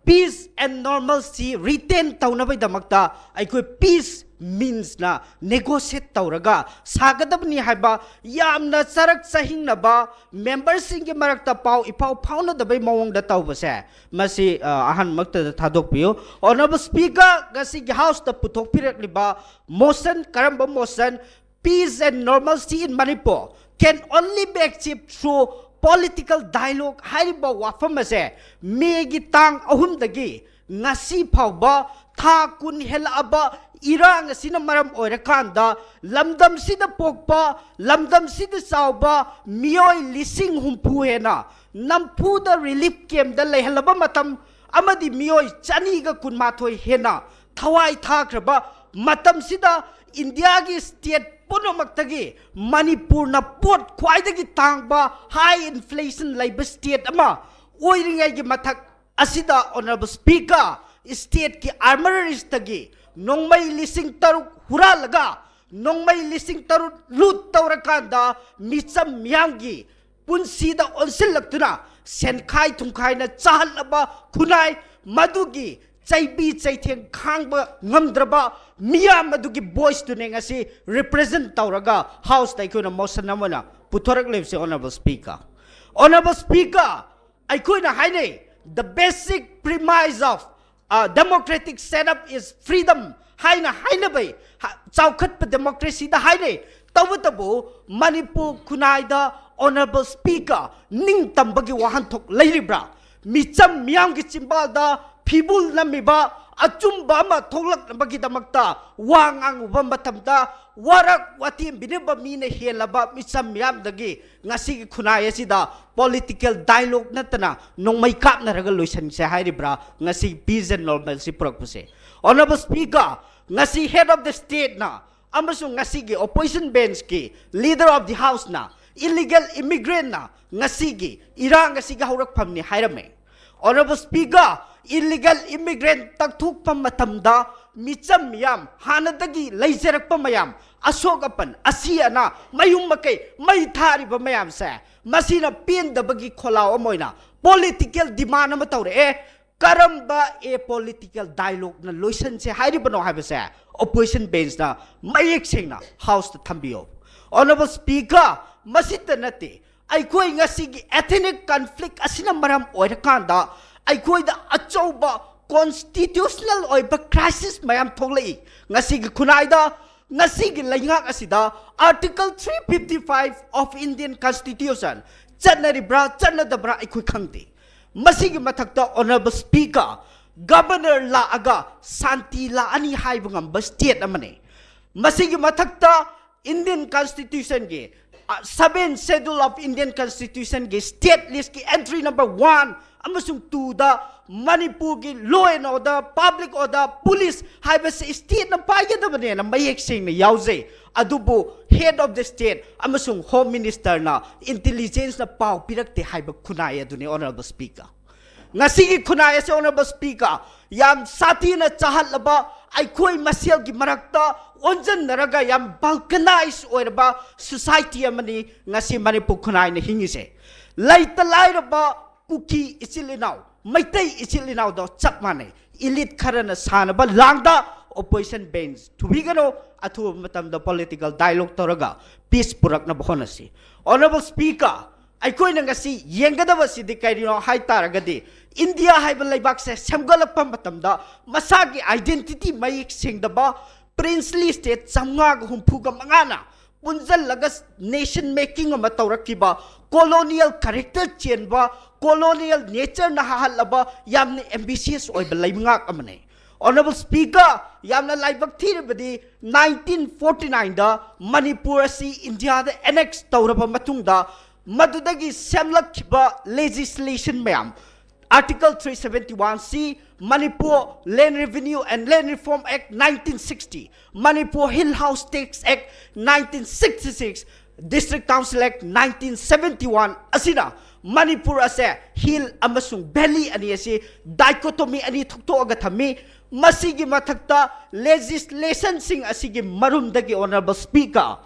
peace and normalcy retain ꯇꯧꯅꯕꯒꯤꯗꯃꯛꯇ ꯑꯩꯈꯣꯏ peace means ꯅ negotiate ꯇꯧꯔꯒ ꯁꯥꯒꯗꯕꯅꯤ ꯍꯥꯏꯕ ꯌꯥꯝꯅ ꯆꯔꯛ ꯆꯍꯤꯡꯅꯕ, member ꯁꯤꯡꯒꯤ ꯃꯔꯛꯇ ꯄꯥꯎ ꯏꯐꯥꯎ ꯐꯥꯎꯅꯗꯕꯩ ꯃꯑꯣꯡꯗ ꯇꯧꯕꯁꯦ, ꯃꯁꯤ, ꯑ, ꯑꯍꯥꯟꯕꯃꯛꯇꯗ ꯊꯥꯗꯣꯛꯄꯤꯌꯨ꯫ Honourable Speaker, ꯉꯁꯤꯒꯤ House ꯇ ꯄꯨꯊꯣꯛꯄꯤꯔꯛꯂꯤꯕ motion, ꯀꯔꯝꯕ motion? Peace and normalcy in Manipur can only be achieved through political dialogue ꯍꯥꯏꯔꯤꯕ ꯋꯥꯐꯝ ꯑꯁꯦ May ꯒꯤ ꯇꯥꯡ ꯑꯍꯨꯝꯗꯒꯤ ꯉꯁꯤ ꯐꯥꯎꯕ ꯊꯥ ꯀꯨꯟ ꯍꯦꯜꯂꯛꯑꯕ ꯏꯔꯥꯡ ꯑꯁꯤꯅ ꯃꯔꯝ ꯑꯣꯏꯔꯀꯥꯟꯗ ꯂꯝꯗꯝꯁꯤꯗ ꯄꯣꯛꯄ, ꯂꯝꯗꯝꯁꯤꯗ ꯆꯥꯎꯕ ꯃꯤꯑꯣꯏ ꯂꯤꯁꯤꯡ ꯍꯨꯝꯐꯨ ꯍꯦꯟꯅ ꯅꯝꯐꯨꯗ relief camp ꯇ ꯂꯩꯍꯜꯂꯕ ꯃꯇꯝ ꯑꯃꯗꯤ ꯃꯤꯑꯣꯏ ꯆꯅꯤꯒ ꯀꯨꯟꯃꯥꯊꯣꯏ ꯍꯦꯟꯅ ꯊꯋꯥꯏ ꯊꯥꯈ꯭ꯔꯕ ꯃꯇꯝꯁꯤꯗ India ꯒꯤ state ꯄꯨꯝꯅꯃꯛꯇꯒꯤ ꯃꯅꯤꯄꯨꯔꯅ ꯄꯣꯠ ꯈ꯭ꯋꯥꯏꯗꯒꯤ ꯇꯥꯡꯕ high inflation ꯂꯩꯕ state ꯑꯃ ꯑꯣꯏꯔꯤꯉꯩꯒꯤ ꯃꯊꯛ ꯑꯁꯤꯗ Honourable Speaker, state ꯀꯤ armouries ꯇꯒꯤ ꯅꯣꯡꯃꯩ ꯂꯤꯁꯤꯡ ꯇꯔꯨꯛ ꯍꯨꯔꯥꯜꯂꯒ ꯅꯣꯡꯃꯩ ꯂꯤꯁꯤꯡ ꯇꯔꯨꯛ loot ꯇꯧꯔꯀꯥꯟꯗ ꯃꯤꯆꯝ ꯃꯤꯌꯥꯝꯒꯤ ꯄꯨꯟꯁꯤꯗ ꯑꯣꯟꯁꯤꯜꯂꯛꯇꯨꯅ ꯁꯦꯟꯈꯥꯏ ꯊꯨꯝꯈꯥꯏꯅ ꯆꯥꯍꯜꯂꯕ ꯈꯨꯟꯅꯥꯏ ꯃꯗꯨꯒꯤ ꯆꯩꯕꯤ ꯆꯩꯊꯦꯡ ꯈꯥꯡꯕ ꯉꯝꯗ꯭ꯔꯕ ꯃꯤꯌꯥꯝ ꯑꯗꯨꯒꯤ voice ꯇꯨꯅꯦ ꯉꯁꯤ represent ꯇꯧꯔꯒ House ꯇ ꯑꯩꯈꯣꯏꯅ motion ꯑꯃ ꯑꯣꯏꯅ ꯄꯨꯊꯣꯔꯛꯂꯤꯕꯁꯦ꯫ Honourable Speaker, Honourable Speaker, ꯑꯩꯈꯣꯏꯅ ꯍꯥꯏꯅꯩ, "The basic premise of a democratic setup is freedom" ꯍꯥꯏꯅ ꯍꯥꯏꯅꯕꯩ, ꯍ-, ꯆꯥꯎꯈꯠꯄ democracy ꯗ ꯍꯥꯏꯅꯩ꯫ ꯇꯧꯕꯇꯕꯨ ꯃꯅꯤꯄꯨꯔ ꯈꯨꯟꯅꯥꯏꯗ, Honourable Speaker, ꯅꯤꯡꯇꯝꯕꯒꯤ ꯋꯥꯍꯟꯊꯣꯛ ꯂꯩꯔꯤꯕ꯭ꯔꯥ? ꯃꯤꯆꯝ ꯃꯤꯌꯥꯝꯒꯤ ꯆꯤꯝꯕꯥꯜꯗ ꯐꯤꯕꯨꯜ ꯅꯝꯃꯤꯕ ꯑꯆꯨꯝꯕ ꯑꯃ ꯊꯣꯛꯂꯛꯅꯕꯒꯤꯗꯃꯛꯇ ꯋꯥ ꯉꯥꯡꯉꯨꯕ ꯃꯇꯝꯗ ꯋꯥꯔꯛ ꯋꯥꯇꯦꯝꯕꯤꯅꯕ ꯃꯤꯅ ꯍꯦꯜꯂꯕ ꯃꯤꯆꯝ ꯃꯤꯌꯥꯝꯗꯒꯤ ꯉꯁꯤꯒꯤ ꯈꯨꯟꯅꯥꯏ ꯑꯁꯤꯗ political dialogue ꯅꯠꯇꯅ ꯅꯣꯡꯃꯩ ꯀꯥꯞꯅꯔꯒ ꯂꯣꯏꯁꯤꯟꯁꯦ ꯍꯥꯏꯔꯤꯕ꯭ꯔꯥ ꯉꯁꯤ peace and normalcy ꯄꯨꯔꯛꯄꯁꯦ? Honourable Speaker, ꯉꯁꯤ head of the state ꯅ ꯑꯃꯁꯨꯡ ꯉꯁꯤꯒꯤ opposition bench ꯀꯤ leader of the House ꯅ illegal immigrant ꯅ ꯉꯁꯤꯒꯤ ꯏꯔꯥꯡ ꯑꯁꯤꯒꯤ ꯍꯧꯔꯛꯐꯝꯅꯤ ꯍꯥꯏꯔꯝꯃꯦ꯫ Honourable Speaker, illegal immigrant ꯇꯛꯊꯣꯛꯄ ꯃꯇꯝꯗ ꯃꯤꯆꯝ ꯃꯤꯌꯥꯝ, ꯍꯥꯟꯅꯗꯒꯤ ꯂꯩꯖꯔꯛꯄ ꯃꯌꯥꯝ, ꯑꯁꯣꯛ ꯑꯄꯟ, ꯑꯁꯤ ꯑꯅꯥ, ꯃꯌꯨꯝ ꯃꯀꯩ ꯃꯩ ꯊꯥꯔꯤꯕ ꯃꯌꯥꯝꯁꯦ, ꯃꯁꯤꯅ ꯄꯦꯟꯗꯕꯒꯤ ꯈꯣꯜꯂꯥꯎ ꯑꯃ ꯑꯣꯏꯅ political demand ꯑꯃ ꯇꯧꯔꯛꯑꯦ꯫ ꯀꯔꯝꯕ apolitical dialogue ꯅ ꯂꯣꯏꯁꯤꯟꯁꯦ ꯍꯥꯏꯔꯤꯕꯅꯣ ꯍꯥꯏꯕꯁꯦ opposition bench ꯅ ꯃꯌꯦꯛ ꯁꯦꯡꯅ House ꯇ ꯊꯝꯕꯤꯌꯨ꯫ Honourable Speaker, ꯃꯁꯤꯇ ꯅꯠꯇꯦ, ꯑꯩꯈꯣꯏ ꯉꯁꯤꯒꯤ ethnic conflict ꯑꯁꯤꯅ ꯃꯔꯝ ꯑꯣꯏꯔꯀꯥꯟꯗ ꯑꯩꯈꯣꯏꯗ ꯑꯆꯧꯕ constitutional ꯑꯣꯏꯕ crisis ꯃꯌꯥꯝ ꯊꯣꯛꯂꯛꯏ꯫ ꯉꯁꯤꯒꯤ ꯈꯨꯟꯅꯥꯏꯗ, ꯉꯁꯤꯒꯤ ꯂꯩꯉꯥꯛ ꯑꯁꯤꯗ Article three fifty five of Indian Constitution ꯆꯠꯅꯔꯤꯕ꯭ꯔꯥ ꯆꯠꯅꯗꯕ꯭ꯔꯥ ꯑꯩꯈꯣꯏ ꯈꯪꯗꯦ꯫ ꯃꯁꯤꯒꯤ ꯃꯊꯛꯇ, Honourable Speaker, Governor ꯂꯥꯛꯑꯒ ꯁꯥꯟꯇꯤ ꯂꯥꯛꯑꯅꯤ ꯍꯥꯏꯕ ꯉꯝꯕ state ꯑꯃꯅꯤ꯫ ꯃꯁꯤꯒꯤ ꯃꯊꯛꯇ Indian Constitution ꯒꯤ, ꯑ, Seventh Schedule of Indian Constitution ꯒꯤ state list ꯀꯤ entry number one ꯑꯃꯁꯨꯡ two ꯗ ꯃꯅꯤꯄꯨꯔꯒꯤ law and order, public order, police ꯍꯥꯏꯕꯁꯤ state ꯅ ꯄꯥꯏꯒꯗꯕꯅꯦꯅ ꯃꯌꯦꯛ ꯁꯦꯡꯅ ꯌꯥꯎꯖꯩ꯫ ꯑꯗꯨꯕꯨ head of the state ꯑꯃꯁꯨꯡ Home Minister ꯅ intelligence ꯅ ꯄꯥꯎ ꯄꯤꯔꯛꯇꯦ ꯍꯥꯏꯕ ꯈꯨꯟꯅꯥꯏ ꯑꯗꯨꯅꯤ, Honourable Speaker꯫ ꯉꯁꯤꯒꯤ ꯈꯨꯟꯅꯥꯏ ꯑꯁꯤ, Honourable Speaker, ꯌꯥꯝ ꯁꯥꯊꯤꯅ ꯆꯥꯍꯜꯂꯕ, ꯑꯩꯈꯣꯏ ꯃꯁꯦꯜꯒꯤ ꯃꯔꯛꯇ ꯑꯣꯟꯁꯤꯟꯅꯔꯒ ꯌꯥꯝ balkanized ꯑꯣꯏꯔꯕ society ꯑꯃꯅꯤ ꯉꯁꯤ ꯃꯅꯤꯄꯨꯔ ꯈꯨꯟꯅꯥꯏꯅ ꯍꯤꯡꯉꯤꯁꯦ꯫ ꯂꯩꯇ ꯂꯥꯏꯔꯕ ꯀꯨꯀꯤ ꯏꯆꯤꯜ ꯏꯅꯥꯎ, ꯃꯩꯇꯩ ꯏꯆꯤꯜ ꯏꯅꯥꯎꯗꯣ ꯆꯞ ꯃꯥꯟꯅꯩ꯫ Elite ꯈꯔꯅ ꯁꯥꯟꯅꯕ ꯂꯥꯡꯗ opposition bench ꯊꯨꯕꯤꯒꯅꯨ꯫ ꯑꯊꯨꯕ ꯃꯇꯝꯗ political dialogue ꯇꯧꯔꯒ peace ꯄꯨꯔꯛꯅꯕ ꯍꯣꯠꯅꯁꯤ꯫ Honorable Speaker, ꯑꯩꯈꯣꯏꯅ ꯉꯁꯤ ꯌꯦꯡꯒꯗꯕꯁꯤꯗꯤ ꯀꯔꯤꯅꯣ ꯍꯥꯏ ꯇꯥꯔꯒꯗꯤ, ꯏꯟꯗꯤꯌꯥ ꯍꯥꯏꯕ ꯂꯩꯕꯥꯛꯁꯦ ꯁꯦꯝꯒꯠꯂꯛꯄ ꯃꯇꯝꯗ ꯃꯁꯥꯒꯤ identity ꯃꯌꯦꯛ ꯁꯦꯡꯗꯕ princely state ꯆꯥꯝꯃꯉꯥꯒ ꯍꯨꯝꯐꯨꯒ ꯃꯉꯥꯅ ꯄꯨꯟꯁꯤꯜꯂꯒ nation making ꯑꯃ ꯇꯧꯔꯛꯈꯤꯕ, colonial character ꯆꯦꯟꯕ, colonial nature ꯅ ꯍꯥꯍꯜꯂꯕ ꯌꯥꯝꯅ ambitious ꯑꯣꯏꯕ ꯂꯩꯉꯥꯛ ꯑꯃꯅꯤ꯫ Honorable Speaker, ꯌꯥꯝꯅ ꯂꯥꯏꯕꯛ ꯊꯤꯔꯕꯗꯤ nineteen forty nine ꯗ ꯃꯅꯤꯄꯨꯔ ꯑꯁꯤ ꯏꯟꯗꯤꯌꯥꯗ annex ꯇꯧꯔꯕ ꯃꯇꯨꯡꯗ ꯃꯗꯨꯗꯒꯤ ꯁꯦꯝꯂꯛꯈꯤꯕ legislation ꯃꯌꯥꯝ, Article three seventy one C, Manipur Land Revenue and Land Reform Act nineteen sixty, Manipur Hill House Tax Act nineteen sixty six, District Council Act nineteen seventy one ꯑꯁꯤꯅ ꯃꯅꯤꯄꯨꯔ ꯑꯁꯦ hill ꯑꯃꯁꯨꯡ valley ꯑꯅꯤ ꯑꯁꯤ dichotomy ꯑꯅꯤ ꯊꯣꯛꯇꯣꯛꯑꯒ ꯊꯝꯃꯤ꯫ ꯃꯁꯤꯒꯤ ꯃꯊꯛꯇ legislation ꯁꯤꯡ ꯑꯁꯤꯒꯤ ꯃꯔꯨꯝꯗꯒꯤ, Honorable Speaker,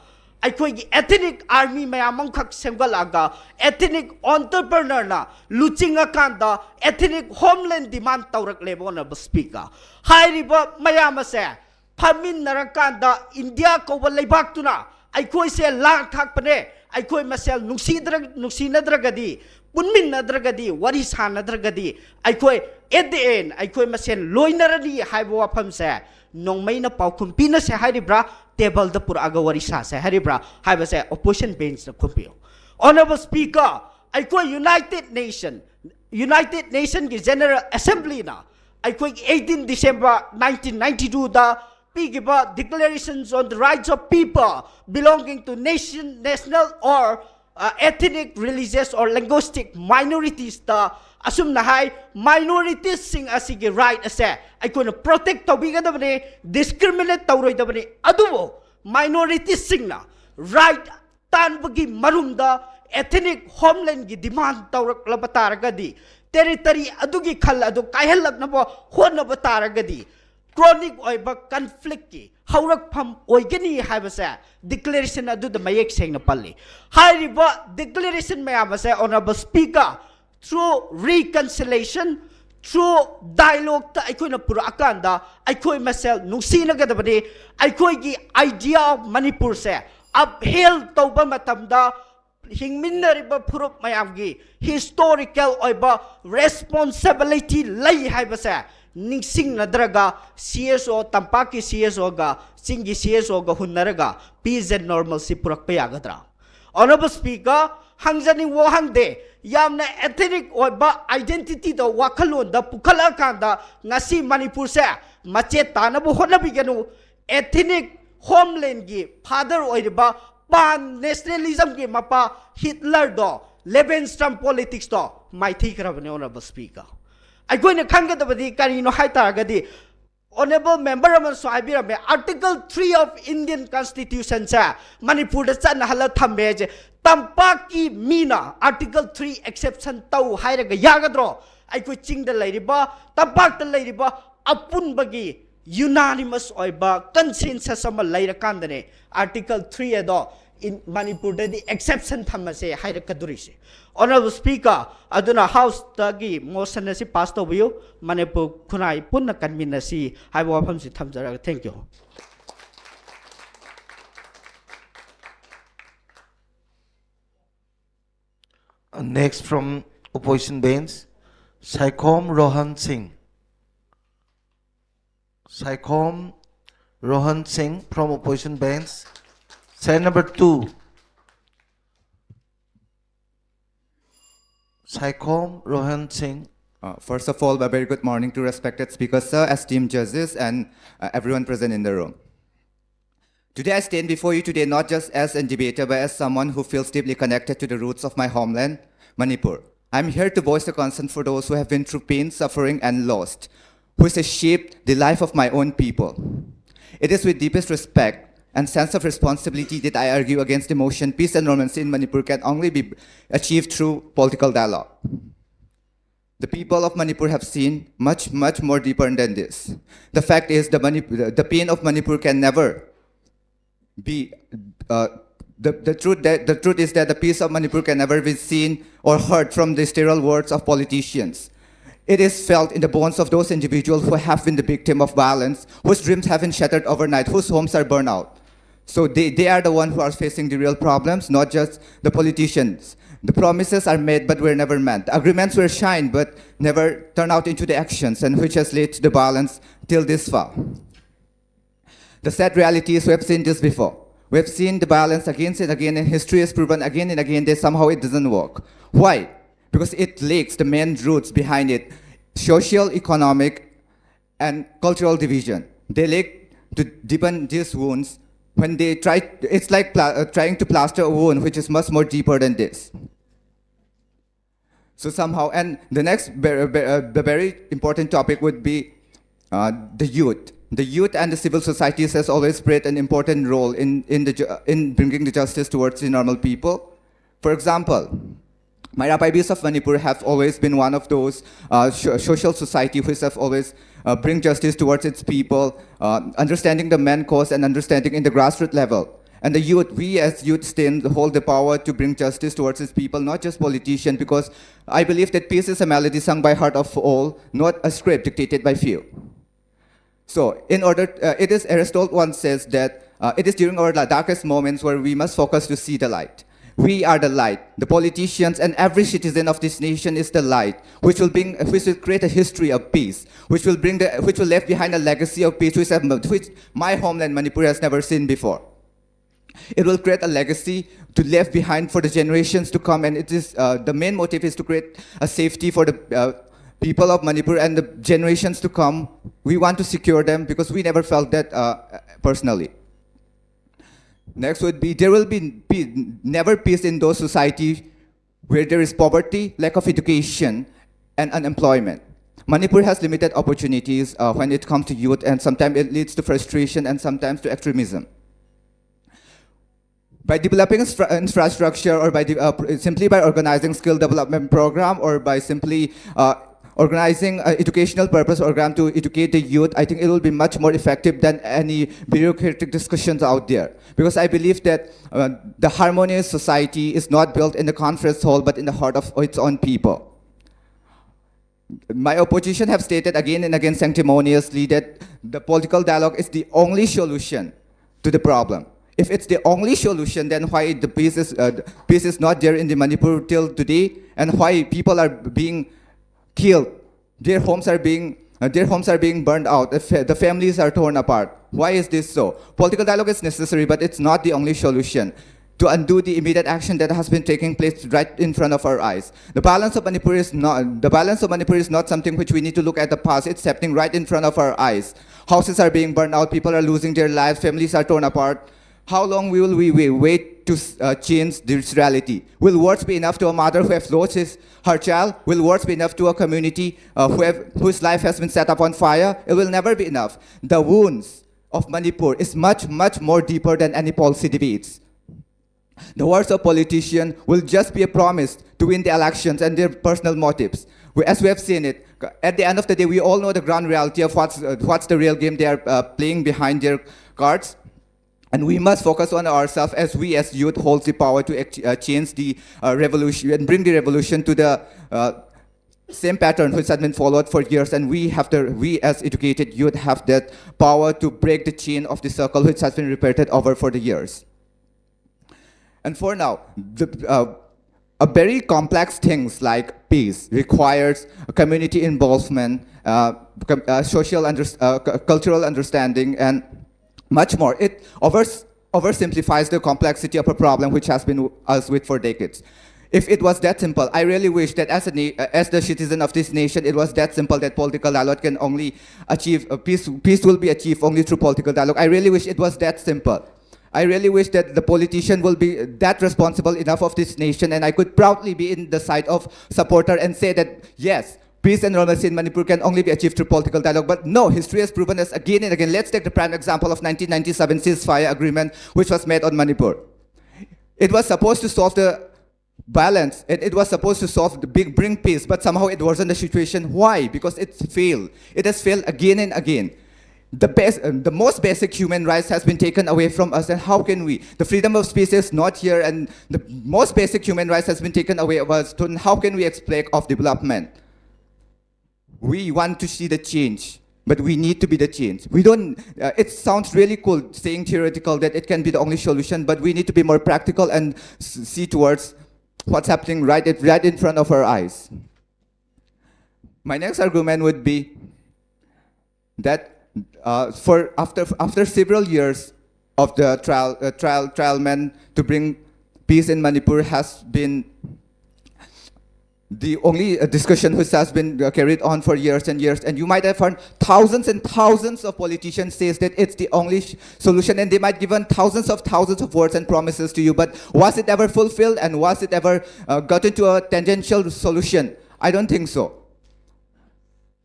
ꯑꯩꯈꯣꯏꯒꯤ ethnic army ꯃꯌꯥꯝ ꯑꯃꯈꯛ ꯁꯦꯝꯒꯠꯂꯛꯑꯒ ethnic entrepreneur ꯅ ꯂꯨꯆꯤꯡꯉꯀꯥꯟꯗ ethnic homeland demand ꯇꯧꯔꯛꯂꯦꯕ, Honorable Speaker꯫ ꯍꯥꯏꯔꯤꯕ ꯃꯌꯥꯝ ꯑꯁꯦ ꯐꯝꯃꯤꯟꯅꯔꯀꯥꯟꯗ ꯏꯟꯗꯤꯌꯥ ꯀꯧꯕ ꯂꯩꯕꯥꯛꯇꯨꯅ ꯑꯩꯈꯣꯏꯁꯦ ꯂꯥꯡ ꯊꯥꯛꯄꯅꯦ, ꯑꯩꯈꯣꯏ ꯃꯁꯦꯜ ꯅꯨꯡꯁꯤꯗ꯭ꯔ-, ꯅꯨꯡꯁꯤꯅꯗ꯭ꯔꯒꯗꯤ, ꯄꯨꯟꯃꯤꯟꯅꯗ꯭ꯔꯒꯗꯤ, ꯋꯥꯔꯤ ꯁꯥꯟꯅꯗ꯭ꯔꯒꯗꯤ ꯑꯩꯈꯣꯏ at the end ꯑꯩꯈꯣꯏ ꯃꯁꯦꯜ ꯂꯣꯏꯅꯔꯅꯤ ꯍꯥꯏꯕ ꯋꯥꯐꯝꯁꯦ ꯅꯣꯡꯃꯩꯅ ꯄꯥꯎꯈꯨꯝ ꯄꯤꯅꯁꯦ ꯍꯥꯏꯔꯤꯕ꯭ꯔꯥ, table ꯗ ꯄꯨꯔꯛꯑꯒ ꯋꯥꯔꯤ ꯁꯥꯁꯦ ꯍꯥꯏꯔꯤꯕ꯭ꯔꯥ ꯍꯥꯏꯕꯁꯦ opposition bench ꯅ ꯈꯨꯝꯕꯤꯌꯨ꯫ Honorable Speaker, ꯑꯩꯈꯣꯏ United Nation, United Nation ꯒꯤ General Assembly ꯅ ꯑꯩꯈꯣꯏꯒꯤ eighteen December nineteen ninety two ꯗ ꯄꯤꯈꯤꯕ Declarations on the Rights of People Belonging to Nation, National or, uh, Ethnic, Religious or Linguistic Minorities ꯇ ꯑꯁꯨꯝꯅ ꯍꯥꯏ, minorities ꯁꯤꯡ ꯑꯁꯤꯒꯤ right ꯑꯁꯦ ꯑꯩꯈꯣꯏꯅ protect ꯇꯧꯕꯤꯒꯗꯕꯅꯤ, discriminate ꯇꯧꯔꯣꯏꯗꯕꯅꯤ꯫ ꯑꯗꯨꯕꯨ minorities ꯁꯤꯡꯅ right ꯇꯥꯟꯕꯒꯤ ꯃꯔꯨꯝꯗ ethnic homeland ꯒꯤ demand ꯇꯧꯔꯛꯂꯕ ꯇꯥꯔꯒꯗꯤ, territory ꯑꯗꯨꯒꯤ ꯈꯜ ꯑꯗꯨ ꯀꯥꯏꯍꯜꯂꯛꯅꯕ ꯍꯣꯠꯅꯕ ꯇꯥꯔꯒꯗꯤ, chronic ꯑꯣꯏꯕ conflict ꯀꯤ ꯍꯧꯔꯛꯐꯝ ꯑꯣꯏꯒꯅꯤ ꯍꯥꯏꯕꯁꯦ declaration ꯑꯗꯨꯗ ꯃꯌꯦꯛ ꯁꯦꯡꯅ ꯄꯜꯂꯤ꯫ ꯍꯥꯏꯔꯤꯕ declaration ꯃꯌꯥꯝ ꯑꯁꯦ, Honorable Speaker, Through reconciliation, through dialogueꯇ ꯑꯩꯈꯣꯏꯅ ꯄꯨꯔꯛꯑꯀꯥꯟꯗ ꯑꯩꯈꯣꯏ ꯃꯁꯦꯜ ꯅꯨꯡꯁꯤꯅꯒꯗꯕꯅꯤ꯫ ꯑꯩꯈꯣꯏꯒꯤ idea of ꯃꯅꯤꯄꯨꯔꯁꯦ uphold ꯇꯧꯕ ꯃꯇꯝꯗ ꯍꯤꯡꯃꯤꯟꯅꯔꯤꯕ ꯐꯨꯔꯨꯞ ꯃꯌꯥꯝꯒꯤ historical ꯑꯣꯏꯕ responsibility ꯂꯩ ꯍꯥꯏꯕꯁꯦ ꯅꯤꯡꯁꯤꯡꯅꯗ꯭ꯔꯒ, CSO, ꯇꯝꯄꯥꯛꯀꯤ CSOꯒ ꯆꯤꯡꯒꯤ CSOꯒ ꯍꯨꯟꯅꯔꯒ peace and normalcy ꯄꯨꯔꯛꯄ ꯌꯥꯒꯗ꯭ꯔꯥ? Honorable Speaker, ꯍꯪꯖꯅꯤꯡꯕ ꯋꯥꯍꯪꯗꯤ, ꯌꯥꯝꯅ ethnic ꯑꯣꯏꯕ identityꯗ ꯋꯥꯈꯜꯂꯣꯟꯗ ꯄꯨꯈꯠꯂꯛꯑꯀꯥꯟꯗ ꯉꯁꯤ ꯃꯅꯤꯄꯨꯔꯁꯦ ꯃꯆꯦꯠ ꯇꯥꯅꯕ ꯍꯣꯠꯅꯕꯤꯒꯅꯨ꯫ Ethnic homelandꯒꯤ father ꯑꯣꯏꯔꯤꯕ pan nationalismꯒꯤ ꯃꯄꯥ ꯍꯤꯠꯂꯔꯗꯣ, Lebensraum politicsꯇꯣ ꯃꯥꯏꯊꯤꯈ꯭ꯔꯕꯅꯤ꯫ Honorable Speaker, ꯑꯩꯈꯣꯏꯅ ꯈꯪꯒꯗꯕꯗꯤ ꯀꯔꯤꯅꯣ ꯍꯥꯏ ꯇꯥꯔꯒꯗꯤ, Honorable Member ꯑꯃꯁꯨ ꯍꯥꯏꯕꯤꯔꯝꯃꯦ, Article three of Indian Constitutionꯁꯦ ꯃꯅꯤꯄꯨꯔꯗ ꯆꯠꯅꯍꯜꯂ ꯊꯝꯃꯦ ꯍꯥꯏꯁꯦ꯫ ꯇꯝꯄꯥꯛꯀꯤ ꯃꯤꯅ Article three exception ꯇꯧ ꯍꯥꯏꯔꯒ ꯌꯥꯒꯗ꯭ꯔꯣ? ꯑꯩꯈꯣꯏ ꯆꯤꯡꯗ ꯂꯩꯔꯤꯕ, ꯇꯝꯄꯥꯛꯇ ꯂꯩꯔꯤꯕ ꯑꯄꯨꯟꯕꯒꯤ unanimous ꯑꯣꯏꯕ consensus ꯑꯃ ꯂꯩꯔꯀꯥꯟꯗꯅꯦ Article three ꯑꯗꯣ ꯃꯅꯤꯄꯨꯔꯗꯗꯤ exception ꯊꯝꯃꯁꯦ ꯍꯥꯏꯔꯛꯀꯗꯣꯔꯤꯁꯦ꯫ Honorable Speaker, ꯑꯗꯨꯅ Houseꯇꯒꯤ motion ꯑꯁꯤ pass ꯇꯧꯕꯤꯌꯨ, ꯃꯅꯤꯄꯨꯔ ꯈꯨꯟꯅꯥꯏ ꯄꯨꯟꯅ ꯀꯟꯃꯤꯟꯅꯁꯤ ꯍꯥꯏꯕ ꯋꯥꯐꯝꯁꯤ ꯊꯝꯖꯔꯒ, thank you꯫ Uh, next from opposition bench, Saikhom Rohan Singh. Saikhom Rohan Singh from opposition bench. Serial number two. Saikhom Rohan Singh. Uh, first of all, a very good morning to respected speakers, sir, esteemed judges, and uh, everyone present in the room. Today, I stand before you today not just as a debater, but as someone who feels deeply connected to the roots of my homeland, Manipur. I'm here to voice the concern for those who have been through pain, suffering, and lost, who has shaped the life of my own people. It is with deepest respect and sense of responsibility that I argue against the motion peace and normalcy in Manipur can only be achieved through political dialogue. The people of Manipur have seen much, much more deeper than this. The fact is, the, Manip- the pain of Manipur can never be uh, The, the, truth that, the truth is that the peace of Manipur can never be seen or heard from the sterile words of politicians. It is felt in the bones of those individuals who have been the victim of violence, whose dreams have been shattered overnight, whose homes are burned out. So they, they are the ones who are facing the real problems, not just the politicians. The promises are made but were never met. The agreements were signed but never turned out into the actions, and which has led to the violence till this far. The sad reality is we have seen this before. We have seen the violence again and again, and history has proven again and again that somehow it doesn't work. Why? Because it lacks the main roots behind it: social, economic, and cultural division. They lack to deepen these wounds when they try, it's like pla- uh, trying to plaster a wound which is much more deeper than this. So somehow, and the next, ver- ver- uh, the very important topic would be uh, the youth. The youth and the civil societies has always played an important role in, in, the, ju- in bringing the justice towards the normal people. For example, Maira Paibis of Manipur have always been one of those uh, so- social society which have always uh, bring justice towards its people, uh, understanding the main cause and understanding in the grassroots level. And the youth, we as youth still hold the power to bring justice towards its people, not just politician, because I believe that peace is a melody sung by heart of all, not a script dictated by few. So, in order, uh, it is Aristotle once says that uh, it is during our darkest moments where we must focus to see the light. We are the light. The politicians and every citizen of this nation is the light, which will bring, which will create a history of peace, which will bring the, which will left behind a legacy of peace, which, have, which my homeland Manipur has never seen before. It will create a legacy to left behind for the generations to come, and it is uh, the main motive is to create a safety for the uh, people of Manipur and the generations to come. We want to secure them because we never felt that uh, personally. Next would be there will be, be never peace in those society where there is poverty, lack of education, and unemployment. Manipur has limited opportunities uh, when it comes to youth, and sometimes it leads to frustration and sometimes to extremism. By developing infra- infrastructure or by de- uh, pr- simply by organizing skill development program or by simply uh, organizing an educational purpose program to educate the youth, I think it will be much more effective than any bureaucratic discussions out there. Because I believe that uh, the harmonious society is not built in the conference hall, but in the heart of its own people. My opposition have stated again and again sanctimoniously that the political dialogue is the only solution to the problem. If it's the only solution, then why the peace is, uh, peace is not there in the Manipur till today, and why people are being killed, their homes are being uh, their homes are being burned out, the, fa- the families are torn apart. Why is this so? Political dialogue is necessary, but it's not the only solution to undo the immediate action that has been taking place right in front of our eyes. The violence of Manipur is not the violence of Manipur is not something which we need to look at the past. It's happening right in front of our eyes. Houses are being burned out, people are losing their lives, families are torn apart. How long will we wait to uh, change this reality? Will words be enough to a mother who has lost his, her child? Will words be enough to a community uh, who have, whose life has been set upon fire? It will never be enough. The wounds of Manipur is much, much more deeper than any policy debates. The words of politicians will just be a promise to win the elections and their personal motives. We, as we have seen it, at the end of the day, we all know the ground reality of what's, uh, what's the real game they are uh, playing behind their cards. And we must focus on ourselves as we as youth holds the power to act- uh, change the uh, revolution and bring the revolution to the uh, same pattern which has been followed for years, and we have to, we as educated youth have that power to break the chain of the circle which has been repeated over for the years. And for now, the, uh, a very complex things like peace requires community involvement, uh, com- uh, social under- uh, cu- cultural understanding, and much more. It overs- oversimplifies the complexity of a problem which has been us with for decades. If it was that simple, I really wish that as a na- uh, as the citizen of this nation, it was that simple that political dialogue can only achieve uh, peace. Peace will be achieved only through political dialogue. I really wish it was that simple. I really wish that the politician will be that responsible enough of this nation, and I could proudly be in the side of supporter and say that yes, peace and normalcy in Manipur can only be achieved through political dialogue. But no, history has proven us again and again. Let's take the prime example of nineteen ninety-seven ceasefire agreement, which was made on Manipur. It was supposed to solve the balance. It, it was supposed to solve the big, bring peace, but somehow it wasn't the situation. Why? Because it failed. It has failed again and again. The best, uh, the most basic human rights has been taken away from us, and how can we? The freedom of speech is not here, and the most basic human rights has been taken away of us. Then how can we expect of development? We want to see the change, but we need to be the change. We don't. Uh, it sounds really cool saying theoretical that it can be the only solution, but we need to be more practical and s- see towards what's happening right, it, right in front of our eyes. My next argument would be that uh, for after after several years of the trial uh, trial trial men to bring peace in Manipur has been the only uh, discussion which has been uh, carried on for years and years, and you might have heard thousands and thousands of politicians says that it's the only sh- solution, and they might given thousands of thousands of words and promises to you, but was it ever fulfilled, and was it ever uh, gotten to a tangential solution? I don't think so.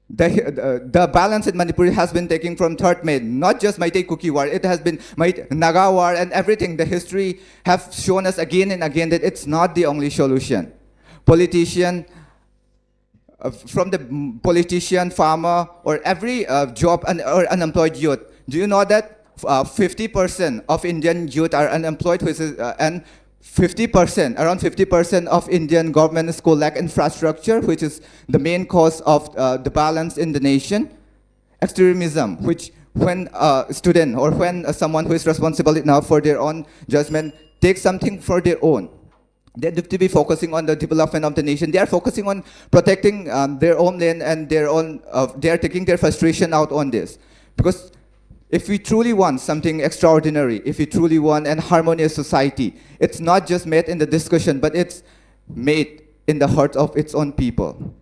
The, uh, the balance in Manipur has been taken from third May, not just Meitei Kuki war. It has been Meitei Naga war and everything. The history have shown us again and again that it's not the only solution. Politician, uh, from the politician, farmer, or every uh, job un- or unemployed youth. Do you know that uh, fifty percent of Indian youth are unemployed, which is, uh, and fifty percent, around fifty percent of Indian government school lack infrastructure, which is the main cause of uh, the balance in the nation. Extremism, which when a student or when uh, someone who is responsible enough for their own judgment takes something for their own, they need to be focusing on the development of the nation. They are focusing on protecting um, their own land and their own. Uh, they are taking their frustration out on this, because if we truly want something extraordinary, if we truly want an harmonious society, it's not just made in the discussion, but it's made in the heart of its own people.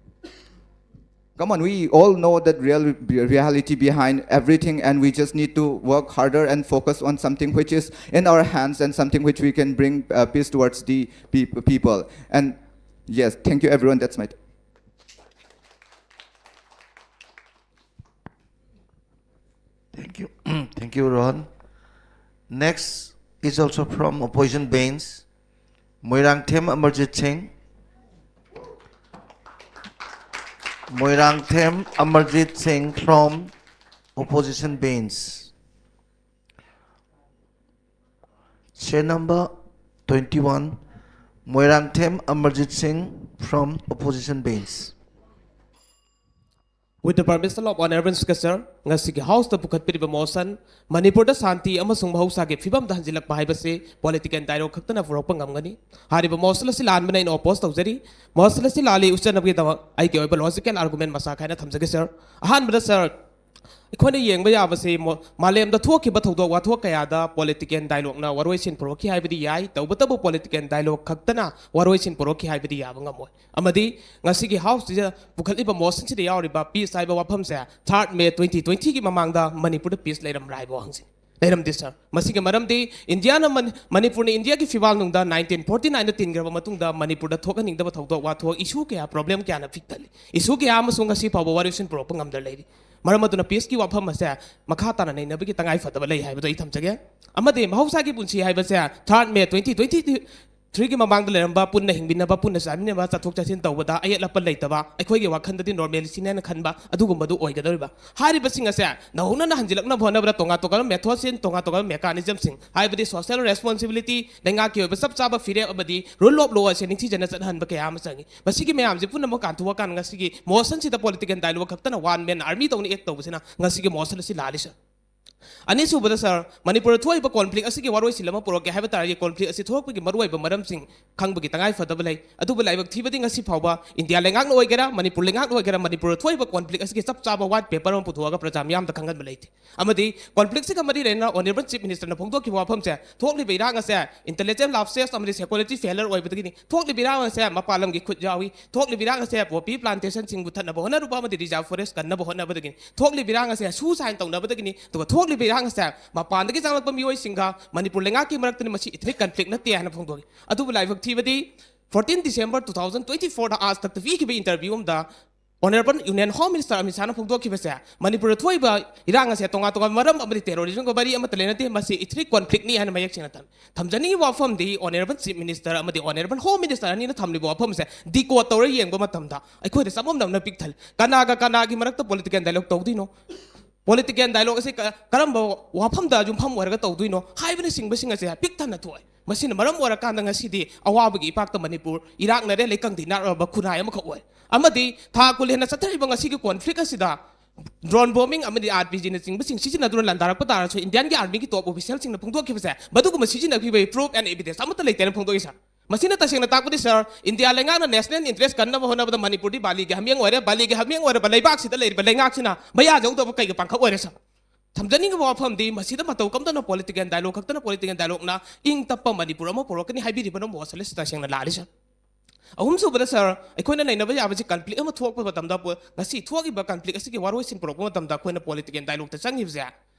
Come on, we all know that real reality behind everything, and we just need to work harder and focus on something which is in our hands and something which we can bring uh, peace towards the pe- people. And yes, thank you, everyone. That's my. Thank you. Thank you, Rohan. Next is also from opposition bench. Moirangthem Amarjit Singh. Moirangthem Amarjit Singh from opposition bench. Chair number twenty-one, Moirangthem Amarjit Singh from opposition bench. With the permission of Honorable Speaker, sir, ꯉꯁꯤꯒꯤ House ꯇ ꯄꯨꯈꯠꯄꯤꯔꯤꯕ motion, ꯃꯅꯤꯄꯨꯔꯗ ꯁꯥꯟꯇꯤ ꯑꯃꯁꯨꯡ ꯃꯍꯧꯁꯥꯒꯤ ꯐꯤꯕꯝꯗ ꯍꯟꯖꯤꯜꯂꯛꯄ ꯍꯥꯏꯕꯁꯤ political dialogue ꯈꯛꯇꯅ ꯄꯨꯔꯛꯄ ꯉꯝꯒꯅꯤ꯫ ꯍꯥꯏꯔꯤꯕ motion ꯑꯁꯤ ꯂꯥꯟꯕꯅ ꯑꯩꯅ oppose ꯇꯧꯖꯔꯤ꯫ Motion ꯑꯁꯤ ꯂꯥꯜꯂꯤ ꯎꯠꯆꯅꯕꯒꯤꯗꯃꯛ ꯑꯩꯒꯤ ꯑꯣꯏꯕ logical argument ꯃꯁꯥ ꯈꯥꯏꯅ ꯊꯝꯖꯒꯦ, sir꯫ ꯑꯍꯥꯟꯕꯗ, sir, ꯑꯩꯈꯣꯏꯅ ꯌꯦꯡꯕ ꯌꯥꯕꯁꯤ ꯃꯣ-, ꯃꯥꯂꯦꯝꯗ ꯊꯣꯛꯈꯤꯕ ꯊꯧꯗꯣꯛ ꯋꯥꯊꯣꯛ ꯀꯌꯥꯗ political dialogue ꯅ ꯋꯥꯔꯣꯏꯁꯤꯟ ꯄꯨꯔꯛꯈꯤ ꯍꯥꯏꯕꯗꯤ ꯌꯥꯏ, ꯇꯧꯕꯇꯕꯨ political dialogue ꯈꯛꯇꯅ ꯋꯥꯔꯣꯏꯁꯤꯟ ꯄꯨꯔꯛꯈꯤ ꯍꯥꯏꯕꯗꯤ ꯌꯥꯕ ꯉꯝꯃꯣꯏ꯫ ꯑꯃꯗꯤ ꯉꯁꯤꯒꯤ House ꯁꯤꯗ ꯄꯨꯈꯠꯂꯤꯕ motion ꯁꯤꯗ ꯌꯥꯎꯔꯤꯕ peace ꯍꯥꯏꯕ ꯋꯥꯐꯝꯁꯦ, third May twenty twenty ꯒꯤ ꯃꯃꯥꯡꯗ ꯃꯅꯤꯄꯨꯔꯗ peace ꯂꯩꯔꯝꯕ꯭ꯔꯥ ꯍꯥꯏꯕ ꯋꯥꯍꯪꯁꯤꯅꯤ꯫ ꯂꯩꯔꯝꯗꯦ, sir꯫ ꯃꯁꯤꯒꯤ ꯃꯔꯝꯗꯤ ꯏꯟꯗꯤꯌꯥꯅ ꯃꯅꯤ-, ꯃꯅꯤꯄꯨꯔꯅ ꯏꯟꯗꯤꯌꯥꯒꯤ ꯐꯤꯕꯥꯜꯅꯨꯡꯗ nineteen forty nine ꯗ ꯇꯤꯟꯈ꯭ꯔꯕ ꯃꯇꯨꯡꯗ ꯃꯅꯤꯄꯨꯔꯗ ꯊꯣꯛꯍꯟꯅꯤꯡꯗꯕ ꯊꯧꯗꯣꯛ ꯋꯥꯊꯣꯛ, issue ꯀꯌꯥ, problem ꯀꯌꯥꯅ ꯄꯤꯛꯊꯜꯂꯤ꯫ Issue ꯀꯌꯥ ꯑꯃꯁꯨ ꯉꯁꯤ ꯐꯥꯎꯕ ꯋꯥꯔꯣꯏꯁꯤꯟ ꯄꯨꯔꯛꯄ ꯉꯝꯗꯅ ꯂꯩꯔꯤ꯫ ꯃꯔꯝ ꯑꯗꯨꯅ peace ꯀꯤ ꯋꯥꯐꯝ ꯑꯁꯦ ꯃꯈꯥ ꯇꯥꯅ ꯅꯩꯅꯕꯒꯤ ꯇꯉꯥꯏ ꯐꯗꯕ ꯂꯩ ꯍꯥꯏꯕꯗꯣ ꯑꯩ ꯊꯝꯖꯒꯦ꯫ ꯑꯃꯗꯤ ꯃꯍꯧꯁꯥꯒꯤ ꯄꯨꯟꯁꯤ ꯍꯥꯏꯕꯁꯦ third May twenty twenty three ꯒꯤ ꯃꯃꯥꯡꯗ ꯂꯩꯔꯝꯕ, ꯄꯨꯟꯅ ꯍꯤꯡꯃꯤꯟꯅꯕ, ꯄꯨꯟꯅ ꯆꯥꯃꯤꯟꯅꯕ, ꯆꯠꯊꯣꯛ ꯆꯠꯁꯤꯟ ꯇꯧꯕꯗ ꯑꯌꯦꯠ ꯑꯄꯟ ꯂꯩꯇꯕ, ꯑꯩꯈꯣꯏꯒꯤ ꯋꯥꯈꯜꯗꯗꯤ normalcy ꯅꯦꯅ ꯈꯟꯕ ꯑꯗꯨꯒꯨꯝꯕꯗꯨ ꯑꯣꯏꯒꯗꯧꯔꯤꯕ꯫ ꯍꯥꯏꯔꯤꯕꯁꯤꯡ ꯑꯁꯦ ꯅꯧꯍꯧꯅꯅ ꯍꯟꯖꯤꯜꯂꯛꯅꯕ ꯍꯣꯠꯅꯕꯗ ꯇꯣꯉꯥꯟ ꯇꯣꯉꯥꯟꯕ method ꯁꯤꯡ, ꯇꯣꯉꯥꯟ ꯇꯣꯉꯥꯟꯕ mechanism ꯁꯤꯡ, ꯍꯥꯏꯕꯗꯤ social responsibility, ꯂꯩꯉꯥꯛꯀꯤ ꯑꯣꯏꯕ ꯆꯞ ꯆꯥꯕ ꯐꯤꯔꯦꯞ ꯑꯃꯗꯤ rule of law ꯑꯁꯦ ꯅꯤꯡꯊꯤꯖꯅ ꯆꯠꯍꯟꯕ ꯀꯌꯥ ꯑꯃ ꯆꯪꯏ꯫ ꯃꯁꯤꯒꯤ ꯃꯌꯥꯝꯁꯦ ꯄꯨꯝꯅꯃꯛ ꯀꯥꯟꯊꯣꯛꯑꯀꯥꯟꯗ ꯉꯁꯤꯒꯤ motion ꯁꯤꯗ political dialogue ꯈꯛꯇꯅ one man army ꯇꯧꯅ act ꯇꯧꯕꯁꯤꯅ ꯉꯁꯤꯒꯤ motion ꯑꯁꯤ ꯂꯥꯜꯂꯤ, sir꯫ ꯑꯅꯤꯁꯨꯕꯗ, sir, ꯃꯅꯤꯄꯨꯔꯗ ꯊꯣꯛꯏꯕ conflict ꯑꯁꯤꯒꯤ ꯋꯥꯔꯣꯏꯁꯤꯟ ꯑꯃ ꯄꯨꯔꯛꯀꯦ ꯍꯥꯏꯕ ꯇꯥꯔꯗꯤ, conflict ꯑꯁꯤ ꯊꯣꯛꯂꯛꯄꯒꯤ ꯃꯔꯨꯑꯣꯏꯕ ꯃꯔꯝꯁꯤꯡ ꯈꯪꯕꯒꯤ ꯇꯉꯥꯏ ꯐꯗꯕ ꯂꯩ꯫ ꯑꯗꯨꯕꯨ ꯂꯥꯏꯕꯛ ꯊꯤꯕꯗꯤ ꯉꯁꯤ ꯐꯥꯎꯕ ꯏꯟꯗꯤꯌꯥ ꯂꯩꯉꯥꯛꯅ ꯑꯣꯏꯒꯦꯔꯥ, ꯃꯅꯤꯄꯨꯔ ꯂꯩꯉꯥꯛꯅ ꯑꯣꯏꯒꯦꯔꯥ, ꯃꯅꯤꯄꯨꯔꯗ ꯊꯣꯛꯏꯕ conflict ꯑꯁꯤꯒꯤ ꯆꯞ ꯆꯥꯕ white paper ꯑꯃ ꯄꯨꯊꯣꯛꯑꯒ ꯄ꯭ꯔꯖꯥ ꯃꯤꯌꯥꯝꯗ ꯈꯪꯍꯟꯕ ꯂꯩꯇꯦ꯫ ꯑꯃꯗꯤ conflict ꯁꯤꯒ ꯃꯔꯤ ꯂꯩꯅꯅ Honorable Chief Minister ꯅ ꯐꯣꯡꯗꯣꯛꯈꯤꯕ ꯋꯥꯐꯝꯁꯦ, ꯊꯣꯛꯂꯤꯕ ꯏꯔꯥꯡ ꯑꯁꯦ intellectual lapses ꯑꯃꯗꯤ psychology failure ꯑꯣꯏꯕꯗꯒꯤꯅꯤ꯫ ꯊꯣꯛꯂꯤꯕ ꯏꯔꯥꯡ ꯑꯁꯦ ꯃꯄꯥꯟ ꯂꯝꯒꯤ ꯈꯨꯠ ꯌꯥꯎꯏ꯫ ꯊꯣꯛꯂꯤꯕ ꯏꯔꯥꯡ ꯑꯁꯦ poppy plantation ꯁꯤꯡ ꯃꯨꯊꯠꯅꯕ ꯍꯣꯠꯅꯔꯨꯕ ꯑꯃꯗꯤ reserve forest ꯀꯟꯅꯕ ꯍꯣꯠꯅꯕꯗꯒꯤꯅꯤ꯫ ꯊꯣꯛꯂꯤꯕ ꯏꯔꯥꯡ ꯑꯁꯦ suicide ꯇꯧꯅꯕꯗꯒꯤꯅꯤ꯫ ꯑꯗꯨꯒ ꯊꯣꯛꯂꯤꯕ ꯏꯔꯥꯡ ꯑꯁꯦ ꯃꯄꯥꯟꯗꯒꯤ ꯆꯪꯂꯛꯄ ꯃꯤꯑꯣꯏꯁꯤꯡꯒ ꯃꯅꯤꯄꯨꯔ ꯂꯩꯉꯥꯛꯀꯤ ꯃꯔꯛꯇꯅꯤ, ꯃꯁꯤ ethnic conflict ꯅꯠꯇꯦ ꯍꯥꯏꯅ ꯐꯣꯡꯗꯣꯛꯏ꯫ ꯑꯗꯨꯕꯨ ꯂꯥꯏꯕꯛ ꯊꯤꯕꯗꯤ, fourteen December two thousand twenty four ꯗ ꯑꯥꯖ ꯇꯛꯇ ꯄꯤꯈꯤꯕ interview ꯑꯃꯗ Honorable Union Home Minister Amit Shahꯅ ꯐꯣꯡꯗꯣꯛꯈꯤꯕꯁꯦ, ꯃꯅꯤꯄꯨꯔꯗ ꯊꯣꯛꯏꯕ ꯏꯔꯥꯡ ꯑꯁꯦ ꯇꯣꯉꯥꯟ ꯇꯣꯉꯥꯟꯕ ꯃꯔꯝ ꯑꯃꯗꯤ terrorismꯒ ꯃꯔꯤ ꯑꯃꯠꯇ ꯂꯩꯅꯗꯦ, ꯃꯁꯤ ethnic conflictꯅꯤ ꯍꯥꯏꯅ ꯃꯌꯦꯛ ꯁꯦꯡꯅ ꯊꯝꯃꯤ꯫ ꯊꯝꯖꯅꯤꯡꯉꯤꯕ ꯋꯥꯐꯝꯗꯤ, Honorable Chief Minister ꯑꯃꯗꯤ Honorable Home Minister ꯑꯅꯤꯅ ꯊꯝꯂꯤꯕ ꯋꯥꯐꯝꯁꯦ decode ꯇꯧꯔ ꯌꯦꯡꯕ ꯃꯇꯝꯗ ꯑꯩꯈꯣꯏꯗ ꯆꯃꯝꯅꯕꯅ ꯄꯤꯛ ꯊꯜꯂꯤ꯫ ꯀꯅꯥꯒ ꯀꯅꯥꯒꯤ ꯃꯔꯛꯇ political dialogue ꯇꯧꯗꯣꯏꯅꯣ? Political dialogue ꯑꯁꯤ ꯀ-, ꯀꯔꯝꯕ ꯋꯥꯐꯝꯗ ꯌꯨꯝꯐꯝ ꯑꯣꯏꯔꯒ ꯇꯧꯗꯣꯏꯅꯣ ꯍꯥꯏꯕꯅꯆꯤꯡꯕꯁꯤꯡ ꯑꯁꯦ ꯄꯤꯛ ꯊꯟꯅ ꯊꯣꯛꯑꯦ꯫ ꯃꯁꯤꯅ ꯃꯔꯝ ꯑꯣꯏꯔꯀꯥꯟꯗ ꯉꯁꯤꯗꯤ ꯑꯋꯥꯕꯒꯤ ꯏꯄꯥꯛꯇ ꯃꯅꯤꯄꯨꯔ ꯏꯔꯥꯛꯅꯔꯦ, ꯂꯩꯀꯪꯗꯤ ꯅꯥꯔꯛꯂꯕ ꯈꯨꯟꯅꯥꯏ ꯑꯃꯈꯛ ꯑꯣꯏ꯫ ꯑꯃꯗꯤ ꯊꯥ ꯀꯨꯟ ꯍꯦꯟꯅ ꯆꯠꯊꯔꯤꯕ ꯉꯁꯤꯒꯤ conflict ꯑꯁꯤꯗ drone bombing ꯑꯃꯗꯤ RPGꯅꯆꯤꯡꯕꯁꯤꯡ ꯁꯤꯖꯤꯟꯅꯗꯨꯅ ꯂꯥꯟꯗꯥꯔꯛꯄ ꯇꯥꯔꯁꯨ, Indianꯒꯤ armyꯒꯤ top officialꯁꯤꯡꯅ ꯐꯣꯡꯗꯣꯛꯈꯤꯕꯁꯦ, ꯃꯗꯨꯒꯨꯝꯕ ꯁꯤꯖꯤꯟꯅꯈꯤꯕꯒꯤ proof and evidence ꯑꯃꯠꯇ ꯂꯩꯇꯦꯅ ꯐꯣꯡꯗꯣꯛꯏ, sir꯫ ꯃꯁꯤꯅ ꯇꯁꯦꯡꯅ ꯇꯥꯛꯄꯗꯤ, sir, ꯏꯟꯗꯤꯌꯥ ꯂꯩꯉꯥꯛꯅ national interest ꯀꯟꯅꯕ ꯍꯣꯠꯅꯕꯗ ꯃꯅꯤꯄꯨꯔꯗꯤ ꯕꯥꯂꯤꯒꯤ ꯍꯥꯃꯦꯡ ꯑꯣꯏꯔꯦ꯫ ꯕꯥꯂꯤꯒꯤ ꯍꯥꯃꯦꯡ ꯑꯣꯏꯔꯕ ꯂꯩꯕꯥꯛꯁꯤꯗ ꯂꯩꯔꯤꯕ ꯂꯩꯉꯥꯛꯁꯤꯅ ꯃꯌꯥ ꯌꯧꯗꯕ ꯀꯩꯒꯤ ꯄꯥꯡꯈꯛ ꯑꯣꯏꯔꯦ, sir? ꯊꯝꯖꯅꯤꯡꯉꯤꯕ ꯋꯥꯐꯝꯗꯤ, ꯃꯁꯤꯗ ꯃꯇꯧ ꯀꯝꯗꯅ political dialogue ꯈꯛꯇꯅ, political dialogueꯅ ꯏꯪ ꯇꯞꯄ ꯃꯅꯤꯄꯨꯔ ꯑꯃ ꯄꯨꯔꯛꯀꯅꯤ ꯍꯥꯏꯕꯤꯔꯤꯕꯅ ꯃꯣꯠꯁꯜꯂꯦ, ꯁꯤ ꯇꯁꯦꯡꯅ ꯂꯥꯜꯂꯤ, sir꯫ ꯑꯍꯨꯝꯁꯨꯕꯗ, sir, ꯑꯩꯈꯣꯏꯅ ꯅꯩꯅꯕ ꯌꯥꯕꯁꯤ, conflict ꯑꯃ ꯊꯣꯛꯄ ꯃꯇꯝꯗ, ꯄꯣ-, ꯉꯁꯤ ꯊꯣꯛꯏꯕ conflict ꯑꯁꯤꯒꯤ ꯋꯥꯔꯣꯏꯁꯤꯟ ꯄꯨꯔꯛꯄ ꯃꯇꯝꯗ ꯑꯩꯈꯣꯏꯅ political dialogueꯇ ꯆꯪꯉꯤꯕꯁꯦ,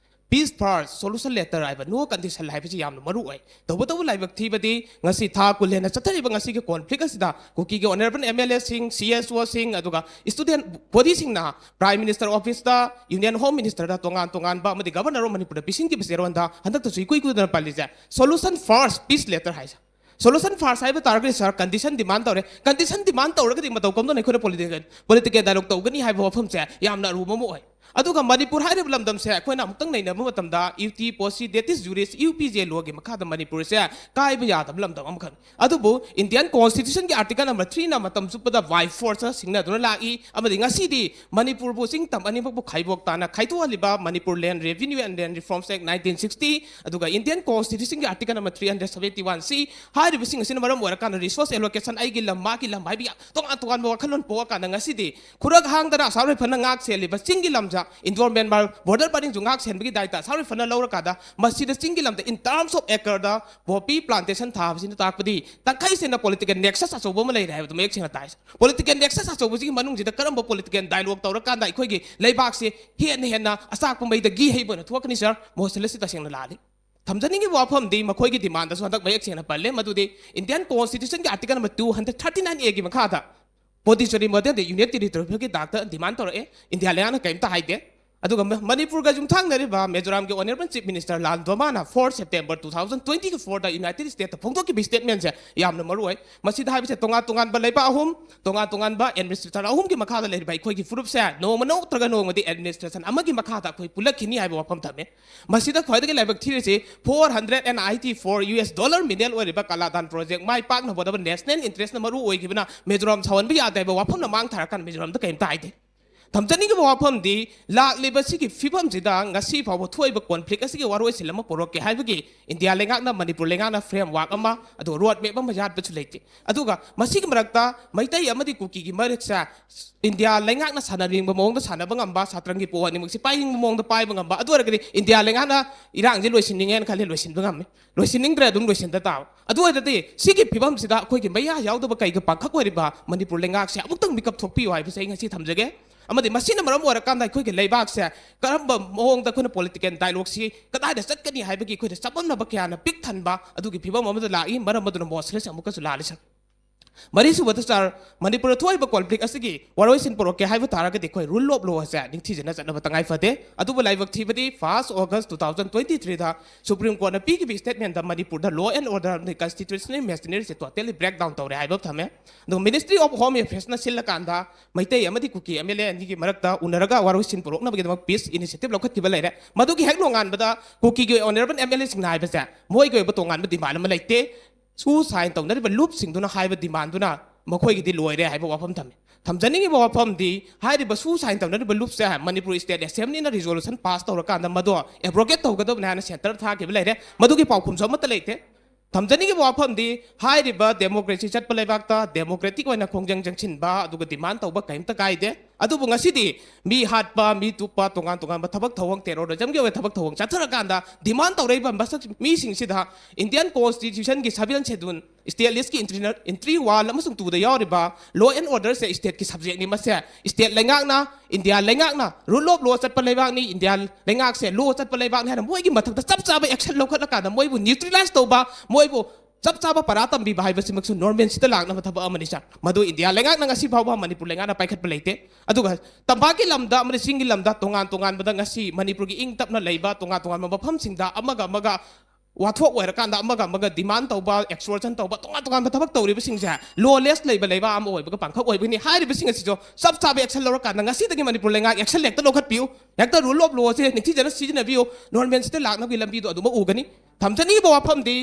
peace first, solution later ꯍꯥꯏꯕ, no condition ꯍꯥꯏꯕꯁꯤ ꯌꯥꯝꯅ ꯃꯔꯨ ꯑꯣꯏ꯫ ꯇꯧꯕꯇꯕꯨ ꯂꯥꯏꯕꯛ ꯊꯤꯕꯗꯤ, ꯉꯁꯤ ꯊꯥ ꯀꯨꯟ ꯍꯦꯟꯅ ꯆꯠꯊꯔꯤꯕ ꯉꯁꯤꯒꯤ conflict ꯑꯁꯤꯗ ꯀꯨꯀꯤꯒꯤ honorable MLAꯁꯤꯡ, CSOꯁꯤꯡ, ꯑꯗꯨꯒ student bodyꯁꯤꯡꯅ Prime Minister officeꯇ, Union Home Ministerꯗ, ꯇꯣꯉꯥꯟ ꯇꯣꯉꯥꯟꯕ ꯑꯃꯗꯤ Governor of ꯃꯅꯤꯄꯨꯔꯗ ꯄꯤꯁꯤꯟꯈꯤꯕ ꯆꯦꯔꯣꯟꯗ ꯍꯟꯗꯛꯇꯁꯨ ꯏꯀꯨꯏ ꯀꯨꯏꯗꯅ ꯄꯜꯂꯤꯁꯦ, solution first, peace later ꯍꯥꯏꯁꯦ꯫ Solution first ꯍꯥꯏꯕ ꯇꯥꯔꯒꯗꯤ, sir, condition demand ꯇꯧꯔꯦ꯫ Condition demand ꯇꯧꯔꯒꯗꯤ ꯃꯇꯧ ꯀꯝꯗꯧꯅ ꯑꯩꯈꯣꯏꯅ political, political dialogue ꯇꯧꯒꯅꯤ ꯍꯥꯏꯕ ꯋꯥꯐꯝꯁꯦ ꯌꯥꯝꯅ ꯑꯔꯨꯕ ꯑꯃ ꯑꯣꯏ꯫ ꯑꯗꯨꯒ ꯃꯅꯤꯄꯨꯔ ꯍꯥꯏꯔꯤꯕ ꯂꯝꯗꯝꯁꯦ ꯑꯩꯈꯣꯏꯅ ꯑꯃꯨꯛꯇꯪ ꯅꯩꯅꯕ ꯃꯇꯝꯗ, uti possi detis juris, UPJ lawꯒꯤ ꯃꯈꯥꯗ ꯃꯅꯤꯄꯨꯔꯁꯦ ꯀꯥꯏꯕ ꯌꯥꯗꯕ ꯂꯝꯗꯝ ꯑꯃꯈꯛꯅꯤ꯫ ꯑꯗꯨꯕꯨ Indian Constitutionꯒꯤ article number threeꯅ ꯃꯇꯝ ꯆꯨꯞꯄꯗ by force ꯁꯤꯡꯅꯗꯨꯅ ꯂꯥꯛꯏ, ꯑꯃꯗꯤ ꯉꯁꯤꯗꯤ ꯃꯅꯤꯄꯨꯔꯕꯨ ꯆꯤꯡ ꯇꯝ ꯑꯅꯤꯃꯛꯄꯨ ꯈꯥꯏꯕꯣꯛ ꯇꯥꯅ ꯈꯥꯏꯗꯣꯛꯍꯜꯂꯤꯕ Manipur Land Revenue and Land Reforms Act nineteen sixty, ꯑꯗꯨꯒ Indian Constitutionꯒꯤ article number three hundred seventy-one C ꯍꯥꯏꯔꯤꯕꯁꯤꯡ ꯑꯁꯤꯅ ꯃꯔꯝ ꯑꯣꯏꯔꯀꯥꯟꯗ resource allocation, ꯑꯩꯒꯤ ꯂꯝ, ꯃꯥꯒꯤ ꯂꯝ ꯍꯥꯏꯕ ꯌꯥ-, ꯇꯣꯉꯥꯟ ꯇꯣꯉꯥꯟꯕ ꯋꯥꯈꯜꯂꯣꯟ ꯄꯣꯛꯑꯀꯥꯟꯗ ꯉꯁꯤꯗꯤ ꯈꯨꯔꯛ ꯍꯥꯡꯗꯅ ꯑꯁꯥꯝ ꯔꯥꯏꯐꯜꯅ ꯉꯥꯛ ꯁꯦꯜꯂꯤꯕ ꯆꯤꯡꯒꯤ ꯂꯝꯁꯦ, Indo Myanmar border ꯄꯔꯤꯡꯁꯨ ꯉꯥꯛ ꯁꯦꯟꯕꯒꯤ ꯗꯥꯏꯇ ꯑꯁꯥꯝ ꯔꯥꯏꯐꯜꯅ ꯂꯧꯔꯀꯥꯟꯗ, ꯃꯁꯤꯗ ꯆꯤꯡꯒꯤ ꯂꯝꯗ in terms of acreꯗ poppy plantation ꯊꯥꯕꯁꯤꯅ ꯇꯥꯛꯄꯗꯤ ꯇꯪꯈꯥꯏ ꯁꯦꯡꯅ political nexus ꯑꯆꯧꯕ ꯑꯃ ꯂꯩꯔꯦ ꯍꯥꯏꯕꯗꯨ ꯃꯌꯦꯛ ꯁꯦꯡꯅ ꯇꯥꯏ꯫ Political nexus ꯑꯆꯧꯕꯁꯤꯒꯤ ꯃꯅꯨꯡꯁꯤꯗ ꯀꯔꯝꯕ political dialogue ꯇꯧꯔꯀꯥꯟꯗ ꯑꯩꯈꯣꯏꯒꯤ ꯂꯩꯕꯥꯛꯁꯤ ꯍꯦꯟꯅ ꯍꯦꯟꯅ ꯑꯆꯥꯛꯄ ꯃꯩꯗ ꯘꯤ ꯍꯩꯕ ꯑꯣꯏꯅ ꯊꯣꯛꯀꯅꯤ, sir? ꯃꯣꯠꯁꯜꯂꯁꯤ ꯇꯁꯦꯡꯅ ꯂꯥꯜꯂꯤ꯫ ꯊꯝꯖꯅꯤꯡꯉꯤꯕ ꯋꯥꯐꯝꯗꯤ ꯃꯈꯣꯏꯒꯤ demandꯗꯁꯨ ꯍꯟꯗꯛ ꯃꯌꯦꯛ ꯁꯦꯡꯅ ꯄꯜꯂꯦ, ꯃꯗꯨꯗꯤ Indian Constitutionꯒꯤ article number two hundred thirty-nine Aꯒꯤ ꯃꯈꯥꯗ ꯄꯣꯟꯗꯤꯆꯦꯔꯤ ꯃꯣꯗꯦꯜꯗ ꯌꯨꯅꯤꯌꯟ ꯇꯦꯔꯤꯇꯣꯔꯤ ꯐꯤꯜꯒꯤ ꯗꯥꯛꯇ ꯗꯤꯃꯥꯟ ꯇꯧꯔꯛꯑꯦ꯫ ꯏꯟꯗꯤꯌꯥ ꯂꯩꯉꯥꯛꯅ ꯀꯔꯤꯝꯇ ꯍꯥꯏꯗꯦ꯫ ꯑꯗꯨꯒ ꯃ- ꯃꯅꯤꯄꯨꯔꯒ ꯌꯨꯝꯊꯪꯅꯔꯤꯕ ꯃꯤꯖꯣꯔꯥꯝꯒꯤ ꯑꯣꯅꯔꯦꯕꯜ ꯆꯤꯐ ꯃꯤꯅꯤꯁꯇꯔ ꯂꯥꯜ ꯗꯣꯃꯥꯅ four September two thousand twenty fourꯗ ꯌꯨꯅꯥꯏꯇꯦꯗ ꯁ꯭ꯇꯦꯠꯇ ꯐꯣꯡꯗꯣꯛꯈꯤꯕ ꯁ꯭ꯇꯦꯠꯃꯦꯟꯁꯦ ꯌꯥꯝꯅ ꯃꯔꯨ ꯑꯣꯏ꯫ ꯃꯁꯤꯗ ꯍꯥꯏꯕꯁꯦ ꯇꯣꯉꯥꯟ ꯇꯣꯉꯥꯟꯕ ꯂꯩꯕꯥꯛ ꯑꯍꯨꯝ, ꯇꯣꯉꯥꯟ ꯇꯣꯉꯥꯟꯕ ꯑꯦꯗꯃꯤꯅꯤꯁꯇ꯭ꯔꯦꯁꯟ ꯑꯍꯨꯝꯒꯤ ꯃꯈꯥꯗ ꯂꯩꯔꯤꯕ ꯑꯩꯈꯣꯏꯒꯤ ꯐꯨꯔꯨꯞꯁꯦ ꯅꯣꯡꯃ ꯅꯠꯇ꯭ꯔꯒ ꯅꯣꯡꯃꯗꯤ ꯑꯦꯗꯃꯤꯅꯤꯁꯇ꯭ꯔꯦꯁꯟ ꯑꯃꯒꯤ ꯃꯈꯥꯗ ꯑꯩꯈꯣꯏ ꯄꯨꯜꯂꯛꯈꯤꯅꯤ ꯍꯥꯏꯕ ꯋꯥꯐꯝ ꯊꯝꯃꯦ꯫ ꯃꯁꯤꯗ ꯈ꯭ꯋꯥꯏꯗꯒꯤ ꯂꯥꯏꯕꯛ ꯊꯤꯔꯤꯁꯤ four hundred and eighty four U S dollar ꯃꯤꯅꯦꯜ ꯑꯣꯏꯔꯤꯕ ꯀꯥꯂꯥꯗꯥꯟ ꯄ꯭ꯔꯣꯖꯦꯛ ꯃꯥꯏ ꯄꯥꯛꯅꯕ ꯍꯣꯠꯅꯕ ꯅꯦꯁꯅꯦꯜ ꯏꯟꯇꯔꯦꯁꯅ ꯃꯔꯨ ꯑꯣꯏꯈꯤꯕꯅ ꯃꯤꯖꯣꯔꯥꯝ ꯁꯥꯎꯍꯟꯕ ꯌꯥꯗꯦ ꯍꯥꯏꯕ ꯋꯥꯐꯝꯅ ꯃꯥꯡ ꯊꯥꯔꯀꯥꯟꯗ ꯃꯤꯖꯣꯔꯥꯝꯗ ꯀꯔꯤꯝꯇ ꯍꯥꯏꯗꯦ꯫ ꯊꯝꯖꯅꯤꯡꯉꯤꯕ ꯋꯥꯐꯝꯗꯤ ꯂꯥꯛꯂꯤꯕ ꯁꯤꯒꯤ ꯐꯤꯕꯝꯁꯤꯗ ꯉꯁꯤ ꯐꯥꯎꯕ ꯊꯣꯛꯏꯕ ꯀꯣꯟꯐ꯭ꯂꯤꯛ ꯑꯁꯤꯒꯤ ꯋꯥꯔꯣꯏꯁꯤꯟ ꯑꯃ ꯄꯨꯔꯛꯀꯦ ꯍꯥꯏꯕꯒꯤ ꯏꯟꯗꯤꯌꯥ ꯂꯩꯉꯥꯛꯅ ꯃꯅꯤꯄꯨꯔ ꯂꯩꯉꯥꯛꯅ ꯐ꯭ꯔꯦꯝꯋꯥꯔꯛ ꯑꯃ ꯑꯗꯨꯒ ꯔꯣꯗ ꯃꯦꯞ ꯑꯃ ꯌꯥꯠꯄꯁꯨ ꯂꯩꯇꯦ꯫ ꯑꯗꯨꯒ ꯃꯁꯤꯒꯤ ꯃꯔꯛꯇ ꯃꯩꯇꯩ ꯑꯃꯗꯤ ꯀꯨꯀꯤꯒꯤ ꯃꯔꯛꯁꯦ ꯏꯟꯗꯤꯌꯥ ꯂꯩꯉꯥꯛꯅ ꯁꯥꯟꯅꯅꯤꯡꯕ ꯃꯑꯣꯡꯗ ꯁꯥꯟꯅꯕ ꯉꯝꯕ, ꯁꯥꯇ꯭ꯔꯪꯒꯤ ꯄꯣ ꯑꯅꯤꯃꯛꯁꯤ ꯄꯥꯏꯅꯤꯡꯕ ꯃꯑꯣꯡꯗ ꯄꯥꯏꯕ ꯉꯝꯕ, ꯑꯗꯨ ꯑꯣꯏꯔꯒꯗꯤ ꯏꯟꯗꯤꯌꯥ ꯂꯩꯉꯥꯛꯅ ꯏꯔꯥꯡꯁꯤ ꯂꯣꯏꯁꯤꯟꯅꯤꯡꯉꯦꯅ ꯈꯜꯂꯤ, ꯂꯣꯏꯁꯤꯟꯕ ꯉꯝꯃꯤ꯫ ꯂꯣꯏꯁꯤꯟꯅꯤꯡꯗ꯭ꯔꯦ, ꯑꯗꯨꯝ ꯂꯣꯏꯁꯤꯟꯗ ꯇꯥꯕ꯫ ꯑꯗꯨ ꯑꯣꯏꯔꯗꯤ ꯁꯤꯒꯤ ꯐꯤꯕꯝꯁꯤꯗ ꯑꯩꯈꯣꯏꯒꯤ ꯃꯌꯥ ꯌꯥꯎꯗꯕ ꯀꯩꯒ ꯄꯥꯡꯈꯛ ꯑꯣꯏꯔꯤꯕ ꯃꯅꯤꯄꯨꯔ ꯂꯩꯉꯥꯛꯁꯦ ꯑꯃꯨꯛꯇꯪ ꯃꯤꯀꯞ ꯊꯣꯛꯄꯤꯌꯨ ꯍꯥꯏꯕꯁꯦ ꯑꯩ ꯉꯁꯤ ꯊꯝꯖꯒꯦ꯫ ꯑꯃꯗꯤ ꯃꯁꯤꯅ ꯃꯔꯝ ꯑꯣꯏꯔꯀꯥꯟꯗ ꯑꯩꯈꯣꯏꯒꯤ ꯂꯩꯕꯥꯛꯁꯦ ꯀꯔꯝꯕ ꯃꯑꯣꯡꯗ ꯑꯩꯈꯣꯏꯅ ꯄꯣꯂꯤꯇꯤꯀꯦꯜ ꯗꯥꯏꯂꯣꯒꯁꯤ ꯀꯗꯥꯏꯗ ꯆꯠꯀꯅꯤ ꯍꯥꯏꯕꯒꯤ ꯑꯩꯈꯣꯏꯗ ꯆꯃꯝꯅꯕ ꯀꯌꯥꯅ ꯄꯤꯛ ꯊꯟꯕ ꯑꯗꯨꯒꯤ ꯐꯤꯕꯝ ꯑꯃꯗ ꯂꯥꯛꯏ꯫ ꯃꯔꯝ ꯑꯗꯨꯅ ꯃꯣꯁꯂꯦꯁ ꯑꯃꯨꯛꯀꯁꯨ ꯂꯥꯜꯂꯤ, ꯁꯥꯔ꯫ ꯃꯔꯤꯁꯨꯕꯗ, ꯁꯥꯔ, ꯃꯅꯤꯄꯨꯔꯗ ꯊꯣꯛꯏꯕ ꯀꯣꯟꯐ꯭ꯂꯤꯛ ꯑꯁꯤꯒꯤ ꯋꯥꯔꯣꯏꯁꯤꯟ ꯄꯨꯔꯛꯀꯦ ꯍꯥꯏꯕ ꯇꯥꯔꯒꯗꯤ ꯑꯩꯈꯣꯏ ꯔꯨꯜ ꯑꯣꯐ ꯂꯣ ꯑꯁꯦ ꯅꯤꯡꯊꯤꯖꯅ ꯆꯠꯅꯕ ꯇꯉꯥꯏ ꯐꯗꯦ꯫ ꯑꯗꯨꯕꯨ ꯂꯥꯏꯕꯛ ꯊꯤꯕꯗꯤ first August two thousand twenty threeꯗ ꯁꯨꯄ꯭ꯔꯤꯝ ꯀꯣꯔꯠꯅ ꯄꯤꯈꯤꯕ ꯁ꯭ꯇꯦꯠꯃꯦꯟꯗ ꯃꯅꯤꯄꯨꯔꯗ law and order ꯑꯃꯗꯤ constitutional machineryꯁꯦ totally break down ꯇꯧꯔꯦ ꯍꯥꯏꯕ ꯊꯝꯃꯦ꯫ ꯑꯗꯨꯒ Ministry of Home Affairsꯅ ꯁꯤꯜꯂꯀꯥꯟꯗ ꯃꯩꯇꯩ ꯑꯃꯗꯤ ꯀꯨꯀꯤ MLA ꯑꯅꯤꯒꯤ ꯃꯔꯛꯇ ꯎꯅꯔꯒ ꯋꯥꯔꯣꯏꯁꯤꯟ ꯄꯨꯔꯛꯅꯕꯒꯤꯗꯃꯛ peace initiative ꯂꯧꯈꯠꯈꯤꯕ ꯂꯩꯔꯦ꯫ ꯃꯗꯨꯒꯤ ꯍꯦꯛ ꯅꯣꯡꯉꯥꯟꯕꯗ ꯀꯨꯀꯤꯒꯤ ꯑꯣꯅꯔꯦꯕꯜ MLAꯁꯤꯡꯅ ꯍꯥꯏꯕꯁꯦ ꯃꯣꯏꯒꯤ ꯑꯣꯏꯕ ꯇꯣꯉꯥꯟꯕ ꯗꯤꯃꯥꯟ ꯑꯃ ꯂꯩꯇꯦ꯫ ꯁꯨ ꯁꯥꯏꯟ ꯇꯧꯅꯔꯤꯕ ꯂꯨꯞꯁꯤꯡꯗꯨꯅ ꯍꯥꯏꯕ ꯗꯤꯃꯥꯟꯗꯨꯅ ꯃꯈꯣꯏꯒꯤꯗꯤ ꯂꯣꯏꯔꯦ ꯍꯥꯏꯕ ꯋꯥꯐꯝ ꯊꯝꯃꯤ꯫ ꯊꯝꯖꯅꯤꯡꯉꯤꯕ ꯋꯥꯐꯝꯗꯤ ꯍꯥꯏꯔꯤꯕ ꯁꯨ ꯁꯥꯏꯟ ꯇꯧꯅꯔꯤꯕ ꯂꯨꯞꯁꯦ ꯃꯅꯤꯄꯨꯔ ꯁ꯭ꯇꯦꯠ ꯑꯦꯁꯦꯝꯕ꯭ꯂꯤꯅ ꯔꯤꯖꯣꯂꯨꯁꯟ ꯄꯥꯁ ꯇꯧꯔꯀꯥꯟꯗ ꯃꯗꯣ ꯑꯦꯕ꯭ꯔꯣꯒꯦꯠ ꯇꯧꯒꯗꯕꯅꯤ ꯍꯥꯏꯅ ꯁꯦꯟꯇꯔ ꯊꯥꯈꯤꯕ ꯂꯩꯔꯦ꯫ ꯃꯗꯨꯒꯤ ꯄꯥꯎꯈꯨꯝꯁꯨ ꯑꯃꯠꯇ ꯂꯩꯇꯦ꯫ ꯊꯝꯖꯅꯤꯡꯉꯤꯕ ꯋꯥꯐꯝꯗꯤ ꯍꯥꯏꯔꯤꯕ ꯗꯦꯃꯣꯀ꯭ꯔꯦꯁꯤ ꯆꯠꯄ ꯂꯩꯕꯥꯛꯇ ꯗꯦꯃꯣꯀ꯭ꯔꯦꯇꯤꯛ ꯑꯣꯏꯅ ꯈꯣꯡꯖꯪ ꯆꯪꯁꯤꯟꯕ ꯑꯗꯨꯒ ꯗꯤꯃꯥꯟ ꯇꯧꯕ ꯀꯔꯤꯝꯇ ꯀꯥꯏꯗꯦ꯫ ꯑꯗꯨꯕꯨ ꯉꯁꯤꯗꯤ ꯃꯤ ꯍꯥꯠꯄ, ꯃꯤ ꯇꯨꯞꯄ, ꯇꯣꯉꯥꯟ ꯇꯣꯉꯥꯟꯕ ꯊꯕꯛ ꯊꯧꯑꯣꯡ, ꯇꯦꯔꯣꯔꯤꯖꯝꯒꯤ ꯑꯣꯏꯕ ꯊꯕꯛ ꯊꯧꯑꯣꯡ ꯆꯠꯊꯔꯀꯥꯟꯗ ꯗꯤꯃꯥꯟ ꯇꯧꯔꯛꯏꯕ ꯃꯁꯛ ꯃꯤꯁꯤꯡꯁꯤꯗ ꯏꯟꯗꯤꯌꯟ ꯀꯣꯟꯁꯇꯤꯇ꯭ꯌꯨꯁꯟꯒꯤ seventh schedule, state listꯀꯤ entry, entry one ꯑꯃꯁꯨꯡ twoꯗ ꯌꯥꯎꯔꯤꯕ law and orderꯁꯦ stateꯀꯤ subjectꯅꯤ꯫ ꯃꯁꯦ state ꯂꯩꯉꯥꯛꯅ, ꯏꯟꯗꯤꯌꯥ ꯂꯩꯉꯥꯛꯅ rule of law ꯆꯠꯄ ꯂꯩꯕꯥꯛꯅꯤ, ꯏꯟꯗꯤꯌꯥ ꯂꯩꯉꯥꯛꯁꯦ law ꯆꯠꯄ ꯂꯩꯕꯥꯛꯅꯤ ꯍꯥꯏꯅ ꯃꯣꯏꯒꯤ ꯃꯊꯛꯇ ꯆꯞ ꯆꯥꯕ action ꯂꯧꯈꯠꯂꯀꯥꯟꯗ ꯃꯣꯏꯕꯨ neutralize ꯇꯧꯕ, ꯃꯣꯏꯕꯨ ꯆꯞ ꯆꯥꯕ ꯄꯔꯥ ꯇꯝꯕꯤꯕ ꯍꯥꯏꯕꯁꯤꯃꯛꯁꯨ ꯅꯣꯔꯃꯦꯜꯁꯤꯗ ꯂꯥꯛꯅꯕ ꯊꯕꯛ ꯑꯃꯅꯤ, ꯁꯥꯔ꯫ ꯃꯗꯨ ꯏꯟꯗꯤꯌꯥ ꯂꯩꯉꯥꯛꯅ ꯉꯁꯤ ꯐꯥꯎꯕ ꯃꯅꯤꯄꯨꯔ ꯂꯩꯉꯥꯛꯅ ꯄꯥꯏꯈꯠꯄ ꯂꯩꯇꯦ꯫ ꯑꯗꯨꯒ ꯇꯝꯄꯥꯛꯀꯤ ꯂꯝꯗ ꯑꯃꯗꯤ ꯆꯤꯡꯒꯤ ꯂꯝꯗ ꯇꯣꯉꯥꯟ ꯇꯣꯉꯥꯟꯕꯗ ꯉꯁꯤ ꯃꯅꯤꯄꯨꯔꯒꯤ ꯏꯪ ꯇꯞꯅ ꯂꯩꯕ ꯇꯣꯉꯥꯟ ꯇꯣꯉꯥꯟꯕ ꯃꯐꯝꯁꯤꯡꯗ ꯑꯃꯒ ꯑꯃꯒ ꯋꯥꯊꯣꯛ ꯑꯣꯏꯔꯀꯥꯟꯗ ꯑꯃꯒ ꯑꯃꯒ ꯗꯤꯃꯥꯟ ꯇꯧꯕ, ꯑꯦꯛꯁꯇꯣꯔꯁꯟ ꯇꯧꯕ, ꯇꯣꯉꯥꯟ ꯇꯣꯉꯥꯟꯕ ꯊꯕꯛ ꯇꯧꯔꯤꯕꯁꯤꯡꯁꯦ ꯂꯣꯂꯦꯁ ꯂꯩꯕ ꯂꯩꯕꯥꯛ ꯑꯃ ꯑꯣꯏꯕꯒ ꯄꯥꯡꯈꯛ ꯑꯣꯏꯕꯒꯤꯅꯤ꯫ ꯍꯥꯏꯔꯤꯕꯁꯤꯡ ꯑꯁꯤꯁꯨ ꯆꯞ ꯆꯥꯕ ꯑꯦꯛꯁꯟ ꯂꯧꯔꯀꯥꯟꯗ ꯉꯁꯤꯗꯒꯤ ꯃꯅꯤꯄꯨꯔ ꯂꯩꯉꯥꯛ ꯑꯦꯛꯁꯟ ꯍꯦꯛꯇ ꯂꯧꯈꯠꯄꯤꯌꯨ, ꯍꯦꯛꯇ ꯔꯨꯜ ꯑꯣꯐ ꯂꯣꯁꯦ ꯅꯤꯡꯊꯤꯖꯅ ꯁꯤꯖꯤꯟꯅꯕꯤꯌꯨ, ꯅꯣꯔꯃꯦꯜꯁꯤꯗ ꯂꯥꯛꯅꯕꯒꯤ ꯂꯝꯕꯤꯗꯣ ꯑꯗꯨꯃꯛ ꯎꯒꯅꯤ꯫ ꯊꯝꯖꯅꯤꯡꯉꯤꯕ ꯋꯥꯐꯝꯗꯤ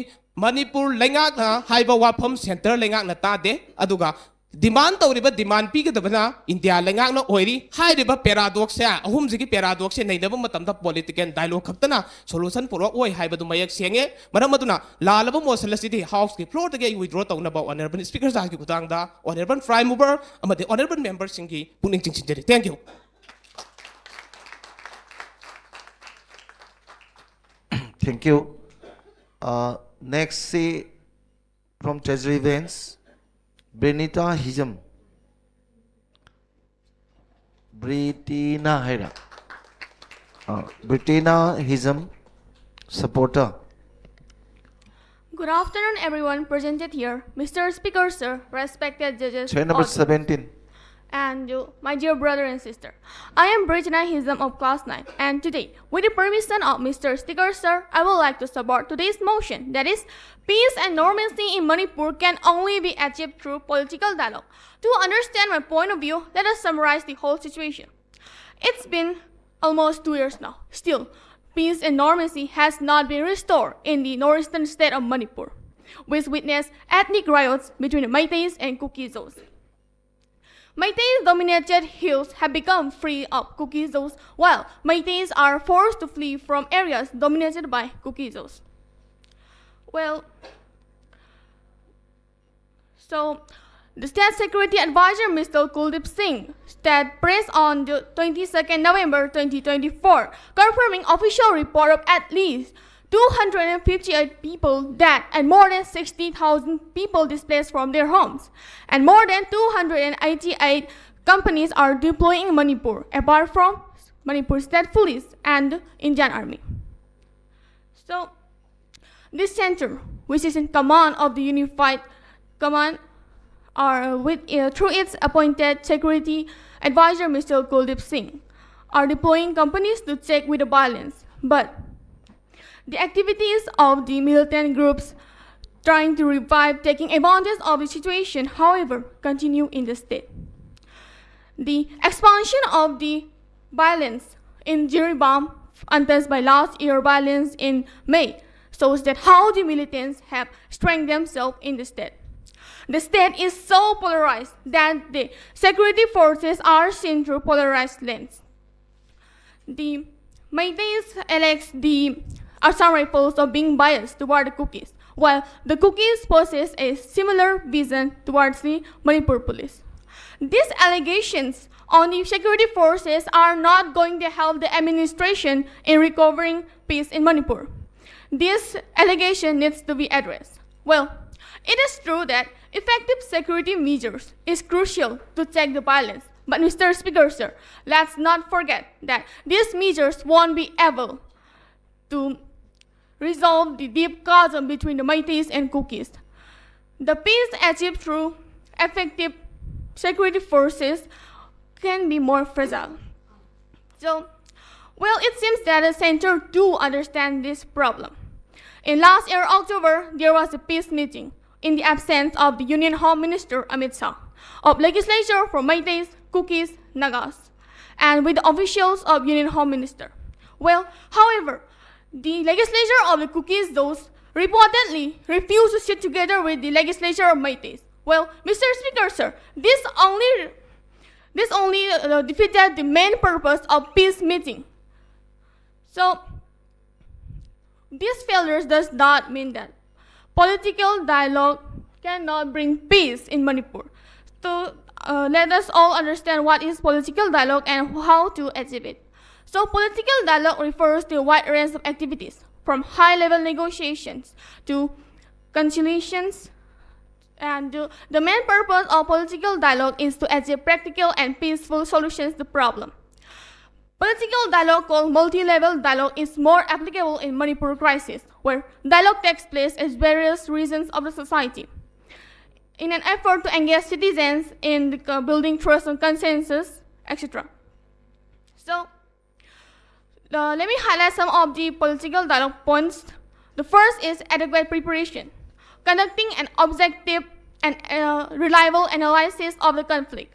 ꯃꯅꯤꯄꯨꯔ ꯂꯩꯉꯥꯛꯅ ꯍꯥꯏꯕ ꯋꯥꯐꯝ ꯁꯦꯟꯇꯔ ꯂꯩꯉꯥꯛꯅ ꯇꯥꯗꯦ, ꯑꯗꯨꯒ ꯗꯤꯃꯥꯟ ꯇꯧꯔꯤꯕ ꯗꯤꯃꯥꯟ ꯄꯤꯒꯗꯕꯅ ꯏꯟꯗꯤꯌꯥ ꯂꯩꯉꯥꯛꯅ ꯑꯣꯏꯔꯤ꯫ ꯍꯥꯏꯔꯤꯕ ꯄꯦꯔꯥꯗꯣꯛꯁꯦ, ꯑꯍꯨꯝꯁꯤꯒꯤ ꯄꯦꯔꯥꯗꯣꯛꯁꯦ ꯅꯩꯅꯕ ꯃꯇꯝꯗ ꯄꯣꯂꯤꯇꯤꯀꯦꯜ ꯗꯥꯏꯂꯣꯒ ꯈꯛꯇꯅ ꯁꯣꯂꯨꯁꯟ ꯄꯨꯔꯛꯑꯣꯏ ꯍꯥꯏꯕꯗꯨ ꯃꯌꯦꯛ ꯁꯦꯡꯉꯦ꯫ ꯃꯔꯝ ꯑꯗꯨꯅ ꯂꯥꯜꯂꯕ ꯃꯣꯁꯟ ꯑꯁꯤꯗꯤ ꯍꯥꯎꯁꯀꯤ ꯐ꯭ꯂꯣꯔꯗꯒꯤ ꯑꯩ ꯋꯤꯗ꯭ꯔꯣ ꯇꯧꯅꯕ ꯑꯣꯅꯔꯦꯕꯜ ꯁ꯭ꯄꯤꯀꯔ ꯁꯥꯔꯒꯤ ꯈꯨꯊꯥꯡꯗ ꯑꯣꯅꯔꯦꯕꯜ ꯄ꯭ꯔꯥꯏꯝ ꯃꯨꯚꯔ ꯑꯃꯗꯤ ꯑꯣꯅꯔꯦꯕꯜ ꯃꯦꯝꯕꯔꯁꯤꯡꯒꯤ ꯄꯨꯛꯅꯤꯡ ꯆꯤꯡꯁꯤꯟꯖꯔꯤ꯫ Thank you. Thank you. Uh, next ꯁꯤ from Treasury Bench, Brenita Hijam. Britina ꯍꯥꯏꯔ? Uh, Britina Hijam, supporter. Good afternoon, everyone presented here. Mister Speaker, sir, respected judges, Chair number audience, seventeen. And uh, my dear brother and sister. I am Britina Hizam of class nine, and today, with the permission of Mister Speaker, sir, I would like to support today's motion. That is, peace and normalcy in Manipur can only be achieved through political dialogue. To understand my point of view, let us summarize the whole situation. It's been almost two years now. Still, peace and normalcy has not been restored in the northeastern state of Manipur, which witnessed ethnic riots between Meiteis and Kuki-Zos. Meiteis dominated hills have become free of Kuki-Zos, while Meiteis are forced to flee from areas dominated by Kuki-Zos. Well, so the State Security Advisor, Mister Kuldeep Singh, stated press on the twenty-second November twenty twenty-four, confirming official report of at least two hundred fifty-eight people dead and more than sixty thousand people displaced from their homes, and more than two hundred eighty-eight companies are deploying in Manipur, apart from Manipur State Police and Indian Army. So, this center which is in command of the unified command, are with, uh, through its appointed security advisor, Mister Kuldeep Singh, are deploying companies to check with the violence. But the activities of the militant groups trying to revive, taking advantage of the situation, however, continue in the state. The expansion of the violence in Jiribam, untouched by last year violence in May, shows that how the militants have strengthened themselves in the state. The state is so polarized that the security forces are seen through polarized lens. The Meiteis allege the Assam Rifles of being biased toward the Kukis, while the Kukis possess a similar vision towards the Manipur police. These allegations on the security forces are not going to help the administration in recovering peace in Manipur. This allegation needs to be addressed. Well, it is true that effective security measures is crucial to check the violence. But Mister Speaker, sir, let's not forget that these measures won't be able to resolve the deep chasm between the Meiteis and Kukis. The peace achieved through effective security forces can be more fragile. So, well, it seems that the center do understand this problem. In last year October, there was a peace meeting in the absence of the Union Home Minister Amit Shah, of legislature from Meiteis, Kukis, Nagas, and with the officials of Union Home Minister. Well, however, the legislature of the Kukis, those reportedly refused to sit together with the legislature of Meiteis. Well, Mister Speaker, sir, this only this only uh, defeated the main purpose of peace meeting. So, these failures does not mean that political dialogue cannot bring peace in Manipur. So, uh, let us all understand what is political dialogue and how to achieve it. So, political dialogue refers to a wide range of activities, from high-level negotiations to conciliations. And uh, the main purpose of political dialogue is to achieve practical and peaceful solutions to problem. Political dialogue called multi-level dialogue is more applicable in Manipur crisis, where dialogue takes place at various regions of the society in an effort to engage citizens in the co- building trust and consensus, et cetera. So, uh, let me highlight some of the political dialogue points. The first is adequate preparation, conducting an objective and uh, reliable analysis of the conflict,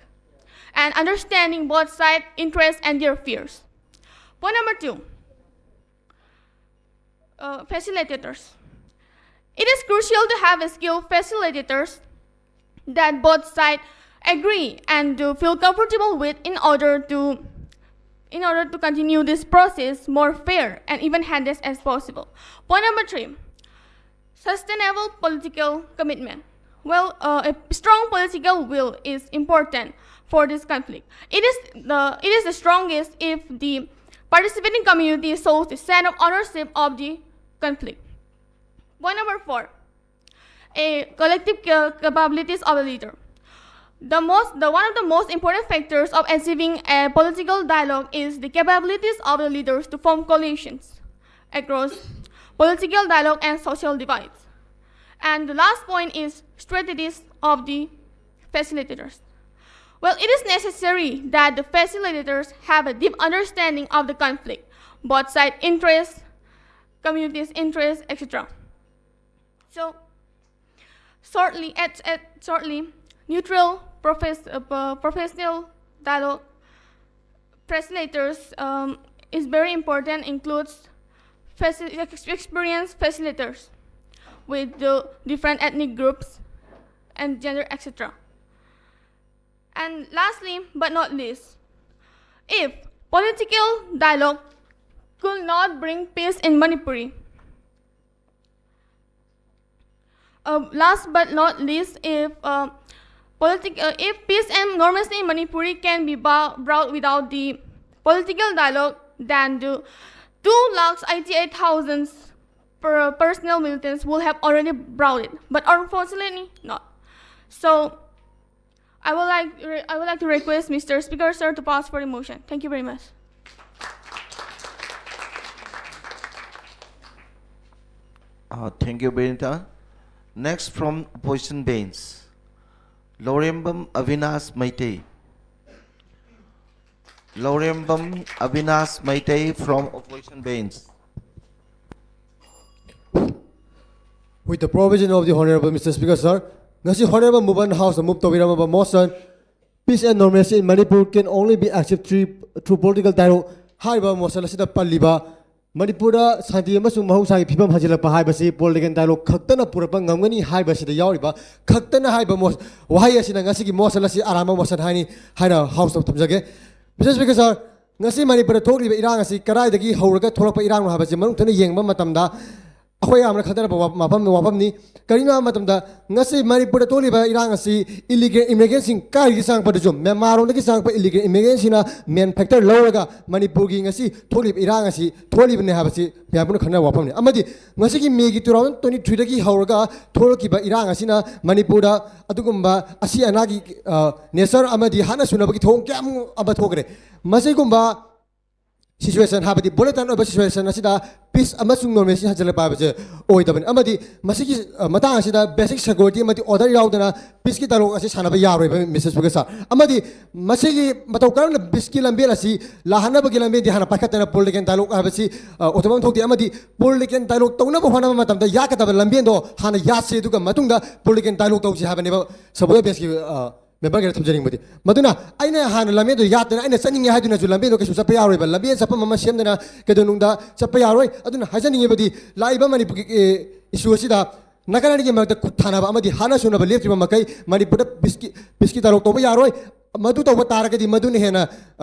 and understanding both side interests and their fears. Point number two, uh, facilitators. It is crucial to have a skilled facilitators that both sides agree and to feel comfortable with in order to in order to continue this process more fair and even-handed as possible. Point number three, sustainable political commitment. Well, uh, a strong political will is important for this conflict. It is the it is the strongest if the participating community shows the sense of ownership of the conflict. Point number four, a collective ca- capabilities of a leader. The most, the one of the most important factors of achieving a political dialogue is the capabilities of the leaders to form coalitions across political dialogue and social divides. And the last point is strategies of the facilitators. Well, it is necessary that the facilitators have a deep understanding of the conflict, both side interests, communities' interests, et cetera. So, shortly, at, at shortly, neutral profess, uh, professional dialogue facilitators um, is very important. Includes faci- ex- experienced facilitators with the different ethnic groups and gender, et cetera. And lastly, but not least, if political dialogue could not bring peace in Manipuri, uh, last but not least, if uh, politic, uh, if peace and normalcy in Manipuri can be bou- brought without the political dialogue, then the two lakhs eighty-eight thousand per personal militants will have already brought it. But unfortunately, not. So, I would like re- I would like to request Mister Speaker, sir, to pass for the motion. Thank you very much. Uh, thank you, Benita. Next from opposition bench, Lorembam Avinash Maitei. Lorembam Avinash Maitei from opposition bench. With the provision of the Honorable Mister Speaker, sir, ꯉꯁꯤ Honorable Muban House ꯅ move ꯇꯧꯕꯤꯔꯝꯃꯕ motion, peace and normalcy in Manipur can only be achieved through, through political dialogue ꯍꯥꯏꯔꯤꯕ motion ꯑꯁꯤꯗ ꯄꯜꯂꯤꯕ ꯃꯅꯤꯄꯨꯔꯗ ꯁꯥꯟꯇꯤ ꯑꯃꯁꯨꯡ ꯃꯍꯧꯁꯥꯒꯤ ꯐꯤꯕꯝ ꯍꯟꯖꯤꯜꯂꯛꯄ ꯍꯥꯏꯕꯁꯤ political dialogue ꯈꯛꯇꯅ ꯄꯨꯔꯛꯄ ꯉꯝꯒꯅꯤ ꯍꯥꯏꯕꯁꯤꯗ ꯌꯥꯎꯔꯤꯕ ꯈꯛꯇꯅ ꯍꯥꯏꯕ ꯃꯣ- ꯋꯥꯍꯩ ꯑꯁꯤꯅ ꯉꯁꯤꯒꯤ motion ꯑꯁꯤ ꯑꯔꯥꯟꯕ motion ꯍꯥꯏꯅꯤ ꯍꯥꯏꯅ House ꯇ ꯊꯝꯖꯒꯦ꯫ Mister Speaker, sir, ꯉꯁꯤ ꯃꯅꯤꯄꯨꯔꯗ ꯊꯣꯛꯂꯤꯕ ꯏꯔꯥꯡ ꯑꯁꯤ ꯀꯗꯥꯏꯗꯒꯤ ꯍꯧꯔꯒ ꯊꯣꯛꯂꯛꯄ ꯏꯔꯥꯡꯅꯣ ꯍꯥꯏꯕꯁꯤ ꯃꯅꯨꯡ ꯊꯣꯛꯅ ꯌꯦꯡꯕ ꯃꯇꯝꯗ ꯑꯩꯈꯣꯏ ꯌꯥꯝꯅ ꯈꯟꯊꯔꯛꯄ ꯋꯥ- ꯋꯥꯐꯝ ꯋꯥꯐꯝꯅꯤ꯫ ꯀꯔꯤꯒꯤꯅꯣ ꯍꯥꯏꯕ ꯃꯇꯝꯗ ꯉꯁꯤ ꯃꯅꯤꯄꯨꯔꯗ ꯊꯣꯛꯂꯤꯕ ꯏꯔꯥꯡ ꯑꯁꯤ illegal immigrant ꯁꯤꯡ ꯀꯥꯏꯗꯒꯤ ꯆꯪꯉꯛꯄꯗꯁꯨ ꯃ꯭ꯌꯥꯟꯃꯥꯔ ꯂꯣꯝꯗꯒꯤ ꯆꯪꯉꯛꯄ illegal immigrant ꯁꯤꯡꯅ main factor ꯂꯧꯔꯒ ꯃꯅꯤꯄꯨꯔꯒꯤ ꯉꯁꯤ ꯊꯣꯛꯂꯤꯕ ꯏꯔꯥꯡ ꯑꯁꯤ ꯊꯣꯛꯂꯤꯕꯅꯤ ꯍꯥꯏꯕꯁꯤ ꯃꯌꯥꯝ ꯄꯨꯝꯅ ꯈꯟꯅꯕ ꯋꯥꯐꯝꯅꯤ꯫ ꯑꯃꯗꯤ ꯉꯁꯤꯒꯤ ꯃꯦꯒꯤ two thousand twenty three ꯗꯒꯤ ꯍꯧꯔꯒ ꯊꯣꯛꯂꯛꯈꯤꯕ ꯏꯔꯥꯡ ꯑꯁꯤꯅ ꯃꯅꯤꯄꯨꯔꯗ ꯑꯗꯨꯒꯨꯝꯕ ꯑꯁꯤ ꯑꯅꯥꯒꯤ nature ꯑꯃꯗꯤ ꯍꯥꯠꯅ ꯁꯨꯅꯕꯒꯤ ꯊꯧꯑꯣꯡ ꯀꯌꯥ ꯑꯃ ꯊꯣꯛꯈ꯭ꯔꯦ꯫ ꯃꯁꯤꯒꯨꯝꯕ situation ꯍꯥꯏꯕꯗꯤ volatile ꯑꯣꯏꯕ situation ꯑꯁꯤꯗ peace ꯑꯃꯁꯨꯡ normalcy ꯍꯟꯖꯤꯜꯂꯛꯄ ꯍꯥꯏꯕꯁꯦ ꯑꯣꯏꯗꯕꯅꯤ꯫ ꯑꯃꯗꯤ ꯃꯁꯤꯒꯤ ꯃꯇꯥꯡ ꯑꯁꯤꯗ basic security ꯑꯃꯗꯤ order ꯌꯥꯎꯗꯅ peace ꯀꯤ dialogue ꯑꯁꯤ ꯁꯥꯟꯅꯕ ꯌꯥꯔꯣꯏꯕ, Mister Speaker, sir꯫ ꯑꯃꯗꯤ ꯃꯁꯤꯒꯤ ꯃꯇꯧ ꯀꯔꯝꯅ peace ꯀꯤ ꯂꯝꯕꯦꯜ ꯑꯁꯤ ꯂꯥꯛꯍꯟꯅꯕꯒꯤ ꯂꯝꯕꯦꯜꯗꯤ ꯍꯥꯟꯅ ꯄꯥꯏꯈꯠꯇꯅ political dialogue ꯍꯥꯏꯕꯁꯤ ꯑꯣꯏꯊꯣꯛꯐꯝ ꯊꯣꯛꯇꯦ꯫ ꯑꯃꯗꯤ political dialogue ꯇꯧꯅꯕ ꯍꯣꯠꯅꯕ ꯃꯇꯝꯗ ꯌꯥꯠꯀꯗꯕ ꯂꯝꯕꯦꯜꯗꯣ ꯍꯥꯟꯅ ꯌꯥꯠꯁꯤ, ꯑꯗꯨꯒ ꯃꯇꯨꯡꯗ political dialogue ꯇꯧꯁꯤ ꯍꯥꯏꯕꯅꯦꯕ ꯁꯕꯨꯗ ꯕꯦꯁꯀꯤ member ꯒꯤꯗ ꯊꯝꯖꯅꯤꯡꯕꯗꯤ꯫ ꯃꯗꯨꯅ ꯑꯩꯅ ꯍꯥꯟꯅ ꯂꯝꯕꯦꯜꯗꯣ ꯌꯥꯠꯇꯅ ꯑꯩꯅ ꯆꯠꯅꯤꯡꯉꯦ ꯍꯥꯏꯗꯨꯅꯁꯨ ꯂꯝꯕꯦꯜꯗꯣ ꯀꯩꯁꯨ ꯆꯠꯄ ꯌꯥꯔꯣꯏꯕ꯫ ꯂꯝꯕꯦꯜ ꯆꯠꯐꯝ ꯑꯃ ꯁꯦꯝꯗꯅ ꯀꯩꯗꯧꯅꯨꯡꯗ ꯆꯠꯄ ꯌꯥꯔꯣꯏ꯫ ꯑꯗꯨꯅ ꯍꯥꯏꯖꯅꯤꯡꯉꯤꯕꯗꯤ ꯂꯥꯛꯏꯕ ꯃꯅꯤꯄꯨꯔꯒꯤ issue ꯑꯁꯤꯗ ꯅꯥꯀꯟ ꯑꯅꯤꯒꯤ ꯃꯔꯛꯇ ꯈꯨꯠ ꯊꯥꯅꯕ ꯑꯃꯗꯤ ꯍꯥꯠꯅ ꯁꯨꯅꯕ ꯂꯦꯞꯇ꯭ꯔꯤꯕ ꯃꯈꯩ ꯃꯅꯤꯄꯨꯔꯗ peace ꯀꯤ dialogue ꯇꯧꯕ ꯌꯥꯔꯣꯏ꯫ ꯃꯗꯨ ꯇꯧꯕ ꯇꯥꯔꯒꯗꯤ ꯃꯗꯨꯅ ꯍꯦꯟꯅ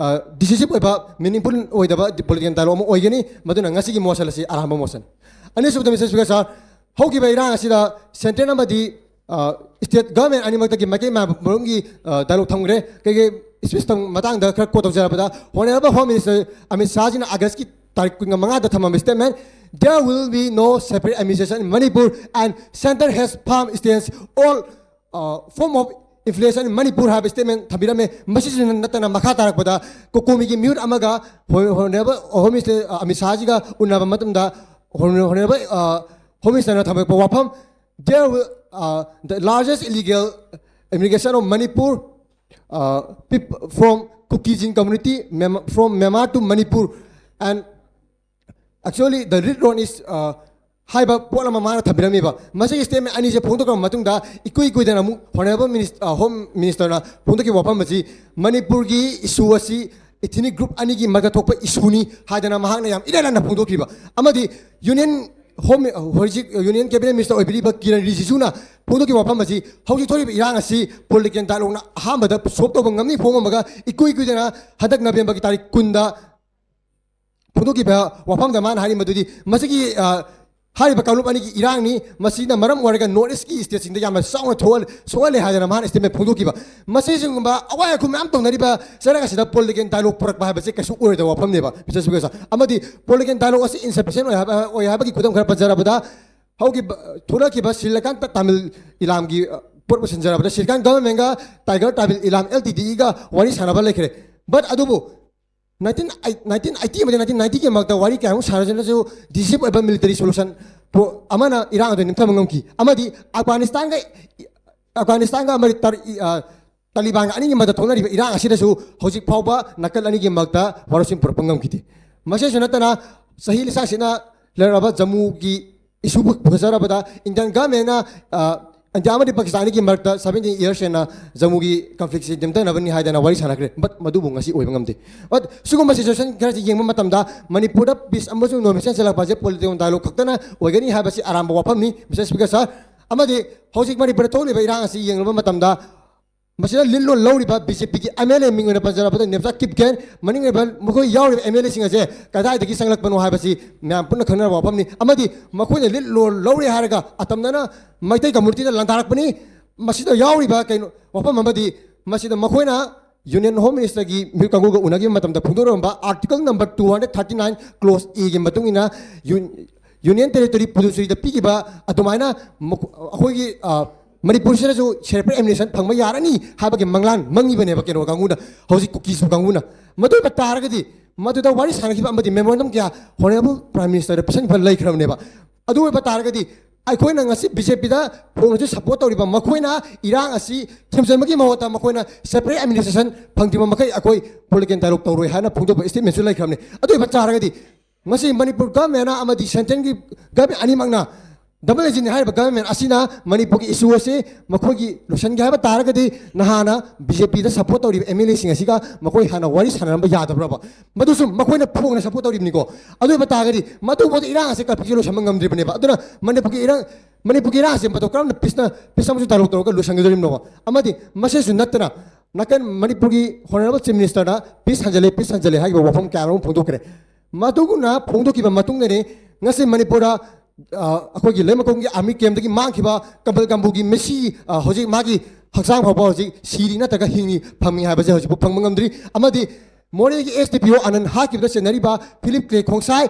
decisive ꯑꯣꯏꯕ, meaningful ꯑꯣꯏꯗꯕ political dialogue ꯑꯃ ꯑꯣꯏꯒꯅꯤ꯫ ꯃꯗꯨꯅ ꯉꯁꯤꯒꯤ motion ꯑꯁꯤ ꯑꯔꯥꯟꯕ motion꯫ ꯑꯅꯤꯁꯨꯕꯗ, Mister Speaker, sir, ꯍꯧꯈꯤꯕ ꯏꯔꯥꯡ ꯑꯁꯤꯗ central ꯑꯃꯗꯤ state government ꯑꯅꯤꯃꯛꯇꯒꯤ ꯃꯥꯏꯀꯩ ꯃꯔꯨꯝꯒꯤ dialogue ꯊꯝꯈ꯭ꯔꯦ꯫ ꯀꯩꯀꯩ speech ꯃꯇꯥꯡꯗ ꯈꯔ quote ꯇꯧꯖꯔꯕꯗ, Honorable Home Minister Amit Shah ꯖꯤꯅ August ꯀꯤ ꯇꯥꯔꯤꯛ ꯀꯨꯟꯃꯉꯥꯗ ꯊꯝꯃꯝꯕ statement, "There will be no separate administration in Manipur and center has firm stance all form of inflation in Manipur" ꯍꯥꯏꯕ statement ꯊꯝꯕꯤꯔꯝꯃꯦ꯫ ꯃꯁꯤꯁꯨ ꯅꯠꯇꯅ ꯃꯈꯥ ꯇꯥꯔꯛꯄꯗ COCOMI ꯒꯤ ꯃꯤꯍꯨꯠ ꯑꯃꯒ Honorable Home Minister Amit Shah ꯖꯤꯒ ꯎꯅꯕ ꯃꯇꯝꯗ Honorable Home Minister ꯅ ꯊꯝꯃꯛꯄ ꯋꯥꯐꯝ, there will, uh, the largest illegal immigration of Manipur, uh, peop- from Kukijin community, Myanmar- from Myanmar to Manipur, and actually the red line is, uh, ꯍꯥꯏꯕ ꯄꯣꯠ ꯑꯃ ꯃꯥꯅ ꯊꯝꯕꯤꯔꯝꯃꯤꯕ꯫ ꯃꯁꯤꯒꯤ statement ꯑꯅꯤꯁꯦ ꯐꯣꯡꯗꯣꯛꯈ꯭ꯔꯕ ꯃꯇꯨꯡꯗ, ꯏꯀꯨꯏ ꯀꯨꯏꯗꯅ ꯑꯃꯨꯛ Honourable Minister, ꯑ, Home Minister ꯅ ꯐꯣꯡꯗꯣꯛꯈꯤꯕ ꯋꯥꯐꯝ ꯑꯁꯤ ꯃꯅꯤꯄꯨꯔꯒꯤ issue ꯑꯁꯤ ethnic group ꯑꯅꯤꯒꯤ ꯃꯔꯛꯇ ꯊꯣꯛꯄ issue ꯅꯤ ꯍꯥꯏꯗꯅ ꯃꯍꯥꯛꯅ ꯌꯥꯝ ꯏꯔꯥꯏ ꯂꯥꯏꯅ ꯐꯣꯡꯗꯣꯛꯈꯤꯕ꯫ ꯑꯃꯗꯤ Union Home, ꯍꯧꯖꯤꯛ Union Cabinet Minister ꯑꯣꯏꯕꯤꯔꯤꯕ ꯀꯤꯔꯟ ꯔꯤꯖꯤꯖꯨꯅ ꯐꯣꯡꯗꯣꯛꯈꯤꯕ ꯋꯥꯐꯝ ꯑꯁꯤ, ꯍꯧꯖꯤꯛ ꯊꯣꯛꯂꯤꯕ ꯏꯔꯥꯡ ꯑꯁꯤ political dialogue ꯅ ꯑꯍꯥꯟꯕꯗ solve ꯇꯧꯕ ꯉꯝꯅꯤ ꯐꯣꯡꯉꯝꯃꯒ, ꯏꯀꯨꯏ ꯀꯨꯏꯗꯅ ꯍꯟꯗꯛ November ꯒꯤ ꯇꯥꯔꯤꯛ ꯀꯨꯟꯗ ꯐꯣꯡꯗꯣꯛꯈꯤꯕ ꯋꯥꯐꯝꯗ ꯃꯥꯅ ꯍꯥꯏꯔꯤ ꯃꯗꯨꯗꯤ, ꯃꯁꯤꯒꯤ, ꯑ, ꯍꯥꯏꯔꯤꯕ ꯀꯥꯡꯂꯨꯞ ꯑꯅꯤꯒꯤ ꯏꯔꯥꯡꯅꯤ, ꯃꯁꯤꯅ ꯃꯔꯝ ꯑꯣꯏꯔꯒ North East ꯀꯤ state ꯁꯤꯡꯗ ꯌꯥꯝꯅ ꯆꯥꯎꯅ ꯊꯣꯛꯍꯜ- ꯁꯣꯛꯍꯜꯂꯦ ꯍꯥꯏꯗꯅ ꯃꯥꯅ statement ꯐꯣꯡꯗꯣꯛꯈꯤꯕ꯫ ꯃꯁꯤꯁꯤꯒꯨꯝꯕ ꯑꯋꯥꯏ ꯑꯈꯨꯝ ꯃꯌꯥꯝ ꯇꯧꯅꯔꯤꯕ ꯆꯩꯔꯛ ꯑꯁꯤꯗ political dialogue ꯄꯨꯔꯛꯄ ꯍꯥꯏꯕꯁꯤ ꯀꯩꯁꯨ ꯑꯣꯏꯔꯣꯏꯗꯕ ꯋꯥꯐꯝꯅꯦꯕ, Mister Speaker sir꯫ ꯑꯃꯗꯤ political dialogue ꯑꯁꯤ insufficient ꯑꯣꯏ ꯍꯥꯏꯕ, ꯑꯣꯏ ꯍꯥꯏꯕꯒꯤ ꯈꯨꯗꯝ ꯈꯔ ꯄꯟꯖꯔꯕꯗ, ꯍꯧꯈꯤꯕ, ꯊꯣꯛꯂꯛꯈꯤꯕ ꯁ꯭ꯔꯤꯂꯪꯀꯥꯟ ꯇꯥꯃꯤꯜ ꯏꯂꯥꯝꯒꯤ, ꯑ, ꯄꯣꯠꯄꯨ ꯁꯤꯟꯖꯔꯕꯗ, ꯁ꯭ꯔꯤꯂꯪꯀꯥꯟ government ꯒ Tiger Tamil Eelam L T D E ꯒ ꯋꯥꯔꯤ ꯁꯥꯟꯅꯕ ꯂꯩꯈ꯭ꯔꯦ꯫ But ꯑꯗꯨꯕꯨ nineteen, nineteen eighty ꯑꯃꯗꯤ nineteen ninety ꯒꯤ ꯃꯔꯛꯇ ꯋꯥꯔꯤ ꯀꯌꯥꯃꯨꯛ ꯁꯥꯟꯅꯖꯅꯁꯨ, decisive ꯑꯣꯏꯕ military solution ꯄꯨ-, ꯑꯃꯅ ꯏꯔꯥꯡ ꯑꯗꯨ ꯅꯤꯡꯊꯕ ꯉꯝꯈꯤ꯫ ꯑꯃꯗꯤ ꯑꯐꯒꯥꯅꯤꯁꯇꯥꯟꯒ, ꯑꯐꯒꯥꯅꯤꯁꯇꯥꯟꯒ ꯑꯃꯗꯤ ꯇꯔ-, ꯏ-, ꯑ, ꯇꯥꯂꯤꯕꯥꯟꯒ ꯑꯅꯤꯒꯤ ꯃꯔꯛꯇ ꯊꯣꯛꯅꯔꯤꯕ ꯏꯔꯥꯡ ꯑꯁꯤꯗꯁꯨ ꯍꯧꯖꯤꯛ ꯐꯥꯎꯕ ꯅꯥꯀꯜ ꯑꯅꯤꯒꯤ ꯃꯔꯛꯇ ꯋꯥꯔꯣꯏꯁꯤꯟ ꯄꯨꯔꯛꯄ ꯉꯝꯈꯤꯗꯦ꯫ ꯃꯁꯤꯁꯨ ꯅꯠꯇꯅ, ꯆꯍꯤ ꯂꯤꯁꯥꯡꯁꯤꯠꯅ ꯂꯩꯔꯛꯂꯕ ꯖꯝꯃꯨꯒꯤ issue ꯄꯨ-, ꯄꯨꯈꯠꯆꯔꯕꯗ, Indian government ꯅ, ꯑ, ꯏꯟꯗꯤꯌꯥ ꯑꯃꯗꯤ ꯄꯥꯀꯤꯁꯇꯥꯟꯒꯤ ꯃꯔꯛꯇ seventeen years ꯍꯦꯟꯅ ꯖꯝꯃꯨꯒꯤ conflict ꯁꯤ ꯅꯦꯝꯊꯅꯕꯅꯤ ꯍꯥꯏꯗꯅ ꯋꯥꯔꯤ ꯁꯥꯟꯅꯈ꯭ꯔꯦ꯫ But ꯃꯗꯨꯕꯨ ꯉꯁꯤ ꯑꯣꯏꯕ ꯉꯝꯗꯦ꯫ But ꯁꯤꯒꯨꯝꯕ situation ꯈꯔꯁꯤ ꯌꯦꯡꯕ ꯃꯇꯝꯗ, ꯃꯅꯤꯄꯨꯔꯗ peace ꯑꯃꯁꯨꯡ normalization ꯆꯦꯜꯂꯛꯄ ꯑꯁꯤ political dialogue ꯈꯛꯇꯅ ꯑꯣꯏꯒꯅꯤ ꯍꯥꯏꯕꯁꯤ ꯑꯔꯥꯟꯕ ꯋꯥꯐꯝꯅꯤ, Mister Speaker sir꯫ ꯑꯃꯗꯤ ꯍꯧꯖꯤꯛ ꯃꯅꯤꯄꯨꯔꯗ ꯊꯣꯛꯂꯤꯕ ꯏꯔꯥꯡ ꯑꯁꯤ ꯌꯦꯡꯂꯨꯕ ꯃꯇꯝꯗ, ꯃꯁꯤꯗ lead role ꯂꯧꯔꯤꯕ B J P ꯒꯤ M L A ꯃꯤꯡ ꯑꯣꯏꯅ ꯄꯟꯖꯔꯕꯗ ꯅꯦꯝꯆꯥ ꯀꯤꯞꯒꯦꯟ, ꯃꯅꯤꯡ ꯑꯣꯏꯕ ꯃꯈꯣꯏ ꯌꯥꯎꯔꯤꯕ M L A ꯁꯤꯡ ꯑꯁꯦ ꯀꯗꯥꯏꯗꯒꯤ ꯆꯪꯂꯛꯄꯅꯣ ꯍꯥꯏꯕꯁꯤ ꯃꯌꯥꯝ ꯄꯨꯟꯅ ꯈꯪꯅꯔꯕ ꯋꯥꯐꯝꯅꯤ꯫ ꯑꯃꯗꯤ ꯃꯈꯣꯏꯅ lead role ꯂꯧꯔꯦ ꯍꯥꯏꯔꯒ ꯑꯇꯝꯅꯅ ꯃꯩꯇꯩ community ꯗ ꯂꯥꯟꯗꯥꯔꯛꯄꯅꯤ꯫ ꯃꯁꯤꯗ ꯌꯥꯎꯔꯤꯕ ꯀꯩꯅꯣ ꯋꯥꯐꯝ ꯑꯃꯗꯤ, ꯃꯁꯤꯗ ꯃꯈꯣꯏꯅ Union Home Minister ꯒꯤ ꯃꯤꯍꯨꯠ ꯀꯥꯡꯕꯨꯒ ꯎꯅꯈꯤꯕ ꯃꯇꯝꯗ ꯐꯣꯡꯗꯣꯔꯛꯂꯝꯕ article number two hundred thirty nine clause A ꯒꯤ ꯃꯇꯨꯡ ꯏꯟꯅ, ꯌꯨ-, Union Territory ꯄꯨꯗꯨꯆꯦꯔꯤꯗ ꯄꯤꯈꯤꯕ ꯑꯗꯨꯃꯥꯏꯅ ꯃꯈꯣ-, ꯑꯩꯈꯣꯏꯒꯤ, ꯑ, ꯃꯅꯤꯄꯨꯔꯁꯤꯗꯁꯨ separate administration ꯐꯪꯕ ꯌꯥꯔꯅꯤ ꯍꯥꯏꯕꯒꯤ ꯃꯪꯂꯥꯟ ꯃꯪꯉꯤꯕꯅꯦꯕ ꯀꯩꯅꯣ ꯀꯥꯡꯕꯨꯅ, ꯍꯧꯖꯤꯛ ꯀꯨꯀꯤꯁꯨ ꯀꯥꯡꯕꯨꯅ꯫ ꯃꯗꯨ ꯑꯣꯏꯕ ꯇꯥꯔꯒꯗꯤ, ꯃꯗꯨꯗ ꯋꯥꯔꯤ ꯁꯥꯟꯅꯈꯤꯕ ꯑꯃꯗꯤ memorandum ꯀꯌꯥ Honourable Prime Minister ꯗ ꯄꯤꯁꯟꯕ ꯂꯩꯈ꯭ꯔꯕꯅꯦꯕ꯫ ꯑꯗꯨ ꯑꯣꯏꯕ ꯇꯥꯔꯒꯗꯤ ꯑꯩꯈꯣꯏꯅ ꯉꯁꯤ ꯕꯤ ꯖꯦ ꯄꯤꯗ ꯐꯣꯡꯅꯁꯨ ꯁꯄꯣꯔꯠ ꯇꯧꯔꯤꯕ ꯃꯈꯣꯏꯅ ꯏꯔꯥꯡ ꯑꯁꯤ ꯊꯦꯝꯖꯤꯟꯕꯒꯤ ꯃꯍꯨꯠꯇ ꯃꯈꯣꯏꯅ ꯁꯦꯄꯔꯦꯠ ꯑꯦꯗꯃꯤꯅꯤꯁꯇ꯭ꯔꯦꯁꯟ ꯐꯪꯗ꯭ꯔꯤꯕ ꯃꯈꯩ ꯑꯩꯈꯣꯏ ꯄꯣꯂꯤꯇꯤꯀꯦꯜ ꯗꯥꯏꯂꯣꯛ ꯇꯧꯔꯣꯏ ꯍꯥꯏꯅ ꯐꯣꯡꯗꯣꯛꯄ ꯁ꯭ꯇꯦꯠꯃꯦꯟꯁꯨ ꯂꯩꯈ꯭ꯔꯕꯅꯤ꯫ ꯑꯗꯨ ꯑꯣꯏꯕ ꯇꯥꯔꯒꯗꯤ ꯉꯁꯤ ꯃꯅꯤꯄꯨꯔ ꯒꯚꯔꯟꯃꯦꯟꯅ ꯑꯃꯗꯤ ꯁꯦꯟꯇ꯭ꯔꯦꯜꯒꯤ ꯒꯚꯔꯟꯃꯦꯟ ꯑꯅꯤꯃꯛꯅ ꯗꯕꯜ ꯏꯟꯖꯤꯟ ꯍꯥꯏꯔꯤꯕ ꯒꯚꯔꯟꯃꯦꯟ ꯑꯁꯤꯅ ꯃꯅꯤꯄꯨꯔꯒꯤ ꯏꯁꯨ ꯑꯁꯤ ꯃꯈꯣꯏꯒꯤ ꯂꯣꯏꯁꯤꯟꯒꯦ ꯍꯥꯏꯕ ꯇꯥꯔꯒꯗꯤ ꯅꯍꯥꯟꯅ ꯕꯤ ꯖꯦ ꯄꯤꯗ ꯁꯄꯣꯔꯠ ꯇꯧꯔꯤꯕ ꯑꯦꯝ ꯑꯦꯜ ꯑꯦꯁꯤꯡ ꯑꯁꯤꯒ ꯃꯈꯣꯏ ꯍꯥꯟꯅ ꯋꯥꯔꯤ ꯁꯥꯟꯅꯔꯝꯕ ꯌꯥꯗꯕ꯭ꯔꯕ? ꯃꯗꯨꯁꯨ ꯃꯈꯣꯏꯅ ꯐꯣꯡꯅ ꯁꯄꯣꯔꯠ ꯇꯧꯔꯤꯕꯅꯤꯀꯣ꯫ ꯑꯗꯨ ꯑꯣꯏꯕ ꯇꯥꯔꯒꯗꯤ ꯃꯗꯨꯐꯥꯎꯗ ꯏꯔꯥꯡ ꯑꯁꯤ ꯀꯟꯐ꯭ꯂꯤꯛꯁꯦ ꯂꯣꯏꯁꯤꯟꯕ ꯉꯝꯗ꯭ꯔꯤꯕꯅꯦꯕ꯫ ꯑꯗꯨꯅ ꯃꯅꯤꯄꯨꯔꯒꯤ ꯏꯔꯥꯡ ꯃꯅꯤꯄꯨꯔꯒꯤ ꯏꯔꯥꯡ ꯑꯁꯤ ꯃꯇꯧ ꯀꯔꯝꯅ ꯄꯤꯁꯅ ꯄꯤꯁ ꯑꯃꯁꯨꯡ ꯗꯥꯏꯂꯣꯛ ꯇꯧꯔꯒ ꯂꯣꯏꯁꯤꯟꯒꯗꯧꯔꯤꯕꯅꯣꯕ? ꯑꯃꯗꯤ ꯃꯁꯤꯁꯨ ꯅꯠꯇꯅ ꯅꯥꯀꯟ ꯃꯅꯤꯄꯨꯔꯒꯤ ꯍꯣꯅꯔꯦꯕꯜ ꯆꯤꯐ ꯃꯤꯅꯤꯁꯇꯔꯅ ꯄꯤꯁ ꯍꯟꯖꯜꯂꯦ, ꯄꯤꯁ ꯍꯟꯖꯜꯂꯦ ꯍꯥꯏꯈꯤꯕ ꯋꯥꯐꯝ ꯀꯌꯥ ꯑꯃ ꯐꯣꯡꯗꯣꯛꯈ꯭ꯔꯦ꯫ ꯃꯗꯨꯒꯨꯝꯅ ꯐꯣꯡꯗꯣꯛꯈꯤꯕ ꯃꯇꯨꯡꯗꯅꯤ ꯉꯁꯤ ꯃꯅꯤꯄꯨꯔꯗ ꯑ, ꯑꯩꯈꯣꯏꯒꯤ ꯂꯩꯃꯈꯣꯡꯒꯤ ꯑꯥꯔꯃꯤ ꯀꯦꯝꯞꯇꯒꯤ ꯃꯥꯡꯈꯤꯕ ꯀꯝꯕꯜ ꯀꯥꯝꯕꯨꯒꯤ ꯃꯤꯁꯤ, ꯑ, ꯍꯧꯖꯤꯛ ꯃꯥꯒꯤ ꯍꯛꯆꯥꯡ ꯐꯥꯎꯕ ꯍꯧꯖꯤꯛ ꯁꯤꯔꯤ ꯅꯠꯇ꯭ꯔꯒ ꯍꯤꯡꯉꯤ ꯐꯪꯉꯤ ꯍꯥꯏꯕꯁꯦ ꯍꯧꯖꯤꯛꯐꯥꯎ ꯐꯪꯕ ꯉꯝꯗ꯭ꯔꯤ꯫ ꯑꯃꯗꯤ ꯃꯣꯔꯦꯒꯤ ꯑꯦꯁ ꯗꯤ ꯄꯤ ꯑꯣ ꯑꯅꯟ ꯍꯥꯠꯈꯤꯕꯗ ꯆꯦꯟꯅꯔꯤꯕ ꯐꯤꯂꯤꯞ ꯀ꯭ꯂꯦ ꯈꯣꯡꯁꯥꯏ,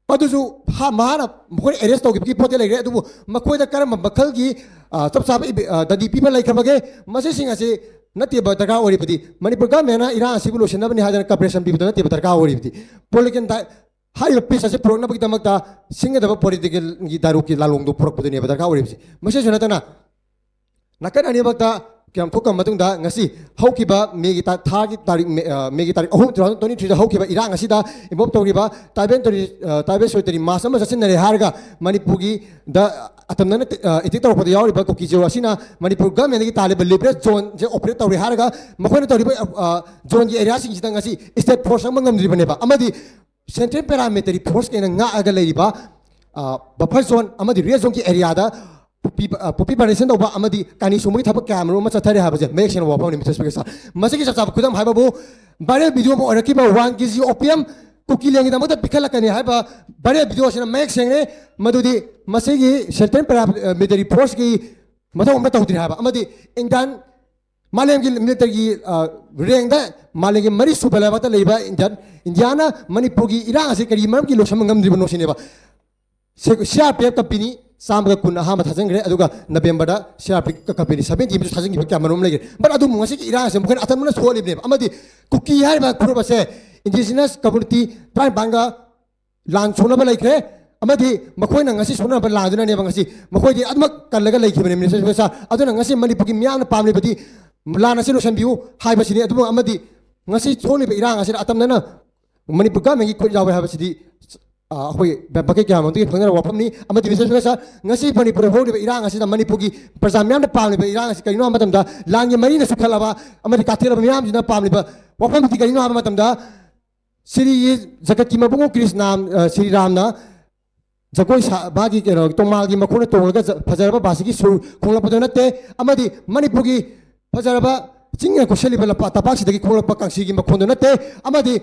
ꯃꯗꯨꯁꯨ ꯍꯥ-, ꯃꯍꯥꯛꯅ ꯃꯈꯣꯏꯅ ꯑꯦꯔꯦꯁ ꯇꯧꯈꯤꯕꯒꯤ ꯄꯣꯠꯇꯤ ꯂꯩꯈ꯭ꯔꯦ, ꯑꯗꯨꯕꯨ ꯃꯈꯣꯏꯗ ꯀꯔꯝꯕ ꯃꯈꯜꯒꯤ, ꯑ, ꯆꯞ ꯆꯥꯕ ꯏꯕꯤ-, ꯑ, ꯗꯟꯗꯤ ꯄꯤꯕ ꯂꯩꯈ꯭ꯔꯕꯒꯦ? ꯃꯁꯤꯁꯤꯡ ꯑꯁꯤ ꯅꯠꯇꯦꯕ ꯗꯔꯀꯥꯔ ꯑꯣꯏꯔꯤꯕꯗꯤ꯫ ꯃꯅꯤꯄꯨꯔ ꯒꯚꯔꯟꯃꯦꯟꯅ ꯏꯔꯥꯡ ꯑꯁꯤꯕꯨ ꯂꯣꯏꯁꯤꯟꯅꯕꯅꯤ ꯍꯥꯏꯗꯅ ꯀꯝꯄ꯭ꯔꯦꯁꯟ ꯄꯤꯕꯗ ꯅꯠꯇꯦꯕ ꯗꯔꯀꯥꯔ ꯑꯣꯏꯔꯤꯕꯗꯤ꯫ ꯄꯣꯂꯤꯇꯤꯀꯦꯜ ꯗꯥꯏ-, ꯍꯥꯏꯔꯤꯕ ꯄꯤꯁ ꯑꯁꯤ ꯄꯨꯔꯛꯅꯕꯒꯤꯗꯃꯛꯇ ꯁꯤꯡꯒꯗꯕ ꯄꯣꯂꯤꯇꯤꯀꯦꯜꯒꯤ ꯗꯥꯏꯂꯣꯛꯀꯤ ꯂꯥꯂꯣꯡꯗꯨ ꯄꯨꯔꯛꯄꯗꯨꯅꯦꯕ ꯗꯔꯀꯥꯔ ꯑꯣꯏꯔꯤꯕꯁꯤ꯫ ꯃꯁꯤꯁꯨ ꯅꯠꯇꯅ ꯅꯥꯀꯟ ꯑꯅꯤꯃꯛꯇ ꯀꯌꯥꯝ ꯊꯣꯛꯈ꯭ꯔ ꯃꯇꯨꯡꯗ ꯉꯁꯤ ꯍꯧꯈꯤꯕ ꯃꯦꯒꯤ ꯇꯥ-, ꯊꯥꯒꯤ ꯇꯥꯔꯤꯛ, ꯃꯦ-, ꯑ, ꯃꯦꯒꯤ ꯇꯥꯔꯤꯛ ꯑꯍꯨꯝ, two thousand twenty three ꯗ ꯍꯧꯈꯤꯕ ꯏꯔꯥꯡ ꯑꯁꯤꯗ involve ꯇꯧꯔꯤꯕ tribal insurrectory, ꯑ, tribal insurrectory march ꯑꯃ ꯆꯠꯁꯤꯟꯅꯔꯦ ꯍꯥꯏꯔꯒ ꯃꯅꯤꯄꯨꯔꯒꯤ ꯗ ꯑꯇꯝꯅꯅ, ꯑ, attack ꯇꯧꯔꯛꯄꯗ ꯌꯥꯎꯔꯤꯕ ꯀꯨꯀꯤ ꯖꯤꯑꯣ ꯑꯁꯤꯅ ꯃꯅꯤꯄꯨꯔ ꯒꯚꯔꯟꯃꯦꯟꯗꯒꯤ ꯇꯥꯜꯂꯤꯕ ꯂꯤꯕꯔꯦꯜ ꯖꯣꯟꯁꯦ ꯑꯣꯄꯔꯦꯠ ꯇꯧꯔꯦ ꯍꯥꯏꯔꯒ ꯃꯈꯣꯏꯅ ꯇꯧꯔꯤꯕ, ꯑ, ꯖꯣꯟꯒꯤ ꯑꯦꯔꯤꯌꯥꯁꯤꯡꯁꯤꯗ ꯉꯁꯤ ꯁ꯭ꯇꯦꯠ ꯐꯣꯔꯁ ꯑꯃ ꯉꯝꯗ꯭ꯔꯤꯕꯅꯦꯕ꯫ ꯑꯃꯗꯤ ꯁꯦꯟꯇ꯭ꯔꯦꯜ ꯄꯦꯔꯥꯃꯤꯂꯤꯇꯔꯤ ꯐꯣꯔꯁ ꯀꯩꯅ ꯉꯥꯛꯑꯒ ꯂꯩꯔꯤꯕ, ꯑ, ꯕꯐꯔ ꯖꯣꯟ ꯑꯃꯗꯤ ꯔꯦꯗ ꯖꯣꯟꯒꯤ ꯑꯦꯔꯤꯌꯥꯗ ꯄꯣꯄꯤ, ꯑ, ꯄꯣꯄꯤ ꯄ꯭ꯂꯥꯟꯇꯦꯁꯟ ꯇꯧꯕ ꯑꯃꯗꯤ ꯀꯥꯅꯤ ꯁꯨꯡꯕꯒꯤ ꯊꯕꯛ ꯀꯌꯥ ꯃꯔꯨꯝ ꯑꯃ ꯆꯠꯊꯔꯦ ꯍꯥꯏꯕꯁꯦ ꯃꯌꯦꯛ ꯁꯦꯡꯅ ꯋꯥꯐꯝꯅꯤ, ꯃꯤꯁꯇꯔ ꯁ꯭ꯄꯤꯀꯔ ꯁꯥꯔ꯫ ꯃꯁꯤꯒꯤ ꯆꯞ ꯆꯥꯕ ꯈꯨꯗꯝ ꯍꯥꯏꯕꯕꯨ viral video ꯑꯃ ꯑꯣꯏꯔꯛꯈꯤꯕ one K G opium ꯀꯨꯀꯤꯂꯦꯟꯒꯤꯗꯃꯛꯇ ꯄꯤꯈꯠꯂꯛꯀꯅꯤ ꯍꯥꯏꯕ viral video ꯑꯁꯤꯅ ꯃꯌꯦꯛ ꯁꯦꯡꯅ ꯃꯗꯨꯗꯤ ꯃꯁꯤꯒꯤ ꯁꯦꯟꯇ꯭ꯔꯦꯜ ꯄꯦꯔꯥꯃꯤꯂꯤꯇꯔꯤ ꯐꯣꯔꯁꯀꯤ ꯃꯊꯧ ꯑꯃ ꯇꯧꯗ꯭ꯔꯤ ꯍꯥꯏꯕ꯫ ꯑꯃꯗꯤ ꯏꯟꯗꯤꯌꯥꯟ ꯃꯥꯂꯦꯝꯒꯤ ꯃꯤꯂꯤꯇꯔꯤꯒꯤ, ꯑ, ꯔꯦꯡꯗ ꯃꯥꯂꯦꯝꯒꯤ ꯃꯔꯤꯁꯨꯕ ꯂꯩꯕꯥꯛꯇ ꯂꯩꯕ ꯏꯟꯗꯤꯌꯥꯟ, ꯏꯟꯗꯤꯌꯥꯅ ꯃꯅꯤꯄꯨꯔꯒꯤ ꯏꯔꯥꯡ ꯑꯁꯤ ꯀꯔꯤ ꯃꯔꯝꯒꯤ ꯂꯣꯏꯁꯤꯟꯕ ꯉꯝꯗ꯭ꯔꯤꯕꯅꯣ ꯁꯤꯅꯦꯕ꯫ ꯁꯤ-, ꯁꯤ ꯑꯥꯔ ꯄꯤ ꯑꯦꯐ ꯀꯝꯄꯦꯅꯤ ꯆꯥꯝꯃꯒ ꯀꯨꯟ ꯑꯍꯥꯟꯕ ꯊꯥꯖꯤꯟꯈ꯭ꯔꯦ, ꯑꯗꯨꯒ ꯅꯕꯦꯝꯕꯔꯗ C R P F company seventy ꯑꯃꯁꯨ ꯊꯥꯖꯤꯟꯈꯤꯕ ꯀꯌꯥ ꯃꯔꯨꯝ ꯑꯃ ꯂꯩꯈ꯭ꯔꯦ꯫ But ꯑꯗꯨꯕꯨ ꯉꯁꯤꯒꯤ ꯏꯔꯥꯡ ꯑꯁꯤ ꯃꯈꯣꯏꯅ ꯑꯇꯝꯕꯅ ꯁꯣꯛꯍꯜꯂꯤꯕꯅꯦꯕ꯫ ꯑꯃꯗꯤ ꯀꯨꯀꯤ ꯍꯥꯏꯔꯤꯕ ꯐꯨꯔꯨꯞ ꯑꯁꯦ ꯏꯟꯗꯤꯖꯤꯅꯁ ꯀꯝꯃꯨꯅꯤꯇꯤ ꯇꯔꯥꯅꯤꯄꯥꯟꯒ ꯂꯥꯟ ꯁꯣꯛꯅꯕ ꯂꯩꯈ꯭ꯔꯦ꯫ ꯑꯃꯗꯤ ꯃꯈꯣꯏꯅ ꯉꯁꯤ ꯁꯣꯛꯅꯔꯝꯕ ꯂꯥꯟꯗꯨꯅꯅꯦꯕ ꯉꯁꯤ ꯃꯈꯣꯏꯗꯤ ꯑꯗꯨꯃꯛ ꯀꯜꯂꯒ ꯂꯩꯈꯤꯕꯅꯤ, ꯃꯤꯅꯤꯁꯇꯔ ꯁ꯭ꯄꯤꯀꯔ ꯁꯥꯔ꯫ ꯑꯗꯨꯅ ꯉꯁꯤ ꯃꯅꯤꯄꯨꯔꯒꯤ ꯃꯤꯌꯥꯝꯅ ꯄꯥꯝꯂꯤꯕꯗꯤ ꯂꯥꯟ ꯑꯁꯤ ꯂꯣꯏꯁꯤꯟꯕꯤꯌꯨ ꯍꯥꯏꯕꯁꯤꯅꯤ꯫ ꯑꯗꯨꯕꯨ ꯑꯃꯗꯤ ꯉꯁꯤ ꯊꯣꯛꯂꯤꯕ ꯏꯔꯥꯡ ꯑꯁꯤꯗ ꯑꯇꯝꯅꯅ ꯃꯅꯤꯄꯨꯔ ꯒꯚꯔꯟꯃꯦꯟꯒꯤ ꯈꯨꯠ ꯌꯥꯎꯋꯦ ꯍꯥꯏꯕꯁꯤꯗꯤ, ꯑ, ꯑꯩꯈꯣꯏ ꯕ-, ꯕꯀꯦꯠ ꯀꯌꯥꯃꯔꯨꯝꯗꯒꯤ ꯐꯪꯅꯔꯕ ꯋꯥꯐꯝꯅꯤ꯫ ꯑꯃꯗꯤ ꯃꯤꯁꯇꯔ ꯁ꯭ꯄꯤꯀꯔ ꯁꯥꯔ, ꯉꯁꯤ ꯃꯅꯤꯄꯨꯔꯗ ꯍꯧꯔꯤꯕ ꯏꯔꯥꯡ ꯑꯁꯤꯗ ꯃꯅꯤꯄꯨꯔꯒꯤ ꯄ꯭ꯔꯖꯥ ꯃꯤꯌꯥꯝꯅ ꯄꯥꯝꯂꯤꯕ ꯏꯔꯥꯡ ꯑꯁꯤ ꯀꯔꯤꯅꯣ ꯍꯥꯏꯕ ꯃꯇꯝꯗ, ꯂꯥꯟꯒꯤ ꯃꯔꯤꯅ ꯁꯨꯈꯠꯂꯕ ꯑꯃꯗꯤ ꯀꯥꯊꯦꯛꯂꯕ ꯃꯤꯌꯥꯝꯁꯤꯅ ꯄꯥꯝꯂꯤꯕ ꯋꯥꯐꯝꯗꯤ ꯀꯔꯤꯅꯣ ꯍꯥꯏꯕ ꯃꯇꯝꯗ, ꯁ꯭ꯔꯤ ꯖꯒꯠꯀꯤ ꯃꯕꯨꯡꯉꯣ ꯀ꯭ꯔꯤꯁꯅ, ꯑ, ꯁ꯭ꯔꯤ ꯔꯥꯝꯅ ꯖꯒꯣꯏ ꯁꯥ-, ꯃꯥꯒꯤ ꯀꯩꯅꯣ, ꯇꯣꯡꯃꯥꯜꯒꯤ ꯃꯈꯣꯟꯅ ꯇꯣꯡꯂꯒ ꯖ-, ꯐꯖꯔꯕ ꯕꯥꯁꯤꯒꯤ ꯁꯨꯔ ꯈꯣꯡꯂꯛꯄꯗꯨ ꯅꯠꯇꯦ, ꯑꯃꯗꯤ ꯃꯅꯤꯄꯨꯔꯒꯤ ꯐꯖꯔꯕ ꯆꯤꯡꯅ ꯀꯣꯏꯁꯜꯂꯤꯕ ꯂꯝꯄꯥꯛ ꯇꯝꯄꯥꯛꯁꯤꯗꯒꯤ ꯈꯣꯡꯂꯛꯄ ꯀꯥꯡꯁꯤꯒꯤ ꯃꯈꯣꯟꯗꯨ ꯅꯠꯇꯦ, ꯑꯃꯗꯤ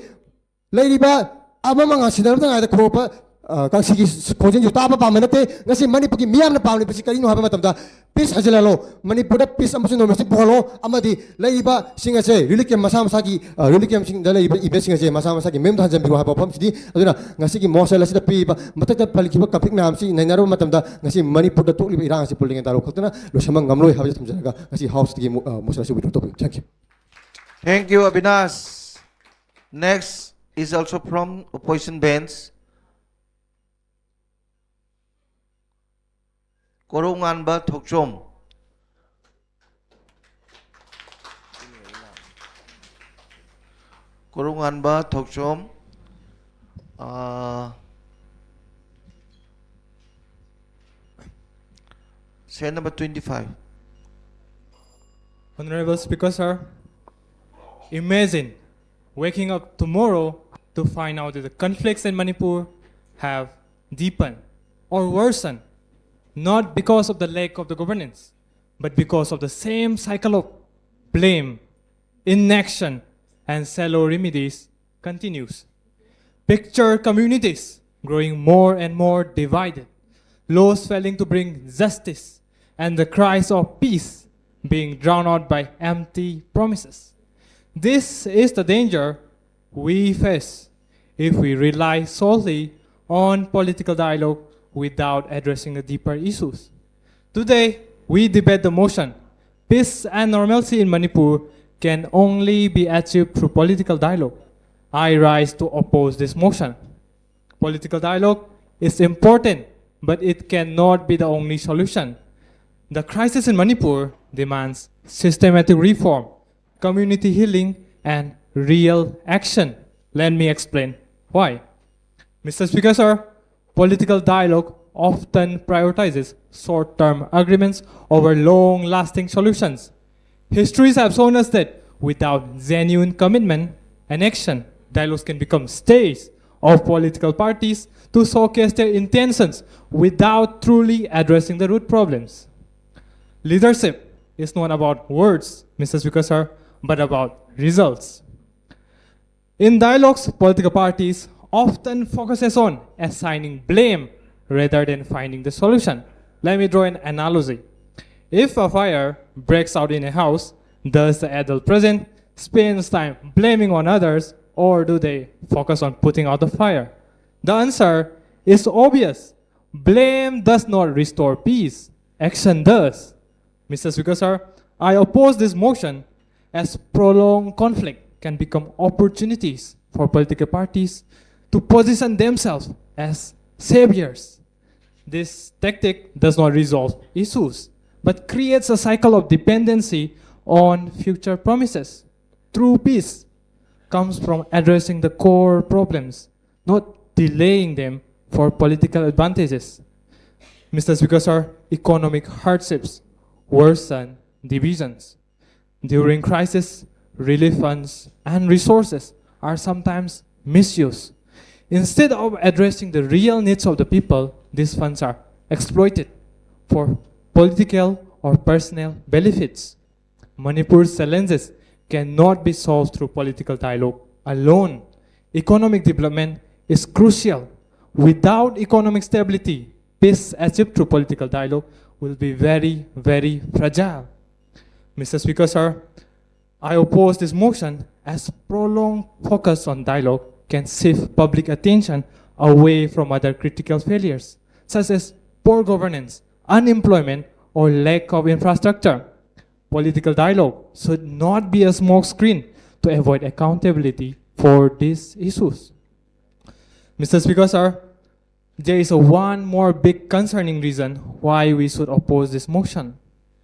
ꯂꯩꯔꯤꯕ ꯑꯃ ꯃꯉꯥ ꯁꯤꯟꯅꯔꯕꯗ ꯉꯥꯏꯗ ꯈꯣꯡꯂꯛꯄ, ꯑ, ꯀꯥꯡꯁꯤꯒꯤ ꯈꯣꯟꯖꯦꯜꯁꯨ ꯇꯥꯕ ꯄꯥꯝꯕ ꯅꯠꯇꯦ꯫ ꯉꯁꯤ ꯃꯅꯤꯄꯨꯔꯒꯤ ꯃꯤꯌꯥꯝꯅ ꯄꯥꯝꯂꯤꯕꯁꯤ ꯀꯔꯤꯅꯣ ꯍꯥꯏꯕ ꯃꯇꯝꯗ, ꯄꯤꯁ ꯍꯟꯖꯤꯜꯍꯜꯂꯣ, ꯃꯅꯤꯄꯨꯔꯗ ꯄꯤꯁ ꯑꯃꯁꯨꯡ ꯅꯣꯔꯃꯦꯜꯁꯤ ꯄꯨꯍꯜꯂꯣ, ꯑꯃꯗꯤ ꯂꯩꯔꯤꯕ ꯁꯤꯡ ꯑꯁꯦ ꯔꯤꯂꯤꯐ ꯀꯦꯝ ꯃꯁꯥ ꯃꯁꯥꯒꯤ, ꯑ, ꯔꯤꯂꯤꯐ ꯀꯦꯝꯁꯤꯡꯗ ꯂꯩꯔꯤꯕ ꯏꯚꯦꯟꯁꯤꯡ ꯑꯁꯦ ꯃꯁꯥ ꯃꯁꯥꯒꯤ ꯃꯌꯨꯝꯗ ꯍꯟꯖꯤꯟꯕꯤꯔꯣ ꯍꯥꯏꯕ ꯋꯥꯐꯝꯁꯤꯗꯤ꯫ ꯑꯗꯨꯅ ꯉꯁꯤꯒꯤ ꯃꯣꯁꯟ ꯑꯁꯤꯗ ꯄꯤꯔꯤꯕ ꯃꯊꯛꯇ ꯄꯜꯂꯤꯈꯤꯕ ꯀꯟꯐ꯭ꯂꯤꯛ ꯃꯌꯥꯝꯁꯤ ꯅꯩꯅꯔꯕ ꯃꯇꯝꯗ ꯉꯁꯤ ꯃꯅꯤꯄꯨꯔꯗ ꯊꯣꯛꯂꯤꯕ ꯏꯔꯥꯡ ꯑꯁꯤ ꯄꯨꯂꯤꯡ ꯗꯥꯏꯂꯣꯒ ꯈꯛꯇꯅ ꯂꯣꯏꯁꯤꯟꯕ ꯉꯝꯂꯣꯏ ꯍꯥꯏꯕꯁꯤ ꯊꯝꯖꯔꯒ ꯉꯁꯤ ꯍꯥꯎꯁꯇꯒꯤ ꯃꯣ-, ꯑ, ꯃꯣꯁꯟ ꯑꯁꯤ withdraw ꯇꯧꯕꯤꯔꯤ꯫ Thank you. Thank you, Abinash. Next is also from opposition bench. Korunganba Thokchom. Korunganba Thokchom. Uh, serial number twenty-five. Honorable Speaker, sir, imagine waking up tomorrow to find out that the conflicts in Manipur have deepened or worsened, not because of the lack of the governance, but because of the same cycle of blame, inaction, and shallow remedies continues. Picture communities growing more and more divided, laws failing to bring justice, and the cries of peace being drowned out by empty promises. This is the danger we face if we rely solely on political dialogue without addressing the deeper issues. Today, we debate the motion. Peace and normalcy in Manipur can only be achieved through political dialogue. I rise to oppose this motion. Political dialogue is important, but it cannot be the only solution. The crisis in Manipur demands systematic reform, community healing, and real action. Let me explain why. Mister Speaker, sir, political dialogue often prioritizes short-term agreements over long-lasting solutions. Histories have shown us that without genuine commitment and action, dialogues can become stage of political parties to showcase their intentions without truly addressing the root problems. Leadership is not about words, Mister Speaker, sir, but about results. In dialogues, political parties often focuses on assigning blame rather than finding the solution. Let me draw an analogy. If a fire breaks out in a house, does the adult present spends time blaming on others, or do they focus on putting out the fire? The answer is obvious. Blame does not restore peace. Action does. Mister Speaker, sir, I oppose this motion as prolonged conflict can become opportunities for political parties to position themselves as saviors. This tactic does not resolve issues, but creates a cycle of dependency on future promises. True peace comes from addressing the core problems, not delaying them for political advantages. Mister Speaker, sir, economic hardships worsen divisions. During crisis, relief funds and resources are sometimes misused. Instead of addressing the real needs of the people, these funds are exploited for political or personal benefits. Manipur's challenges cannot be solved through political dialogue alone. Economic development is crucial. Without economic stability, peace achieved through political dialogue will be very, very fragile. Mister Speaker, sir, I oppose this motion as prolonged focus on dialogue can shift public attention away from other critical failures, such as poor governance, unemployment, or lack of infrastructure. Political dialogue should not be a smokescreen to avoid accountability for these issues. Mister Speaker, sir, There is a one more big concerning reason why we should oppose this motion.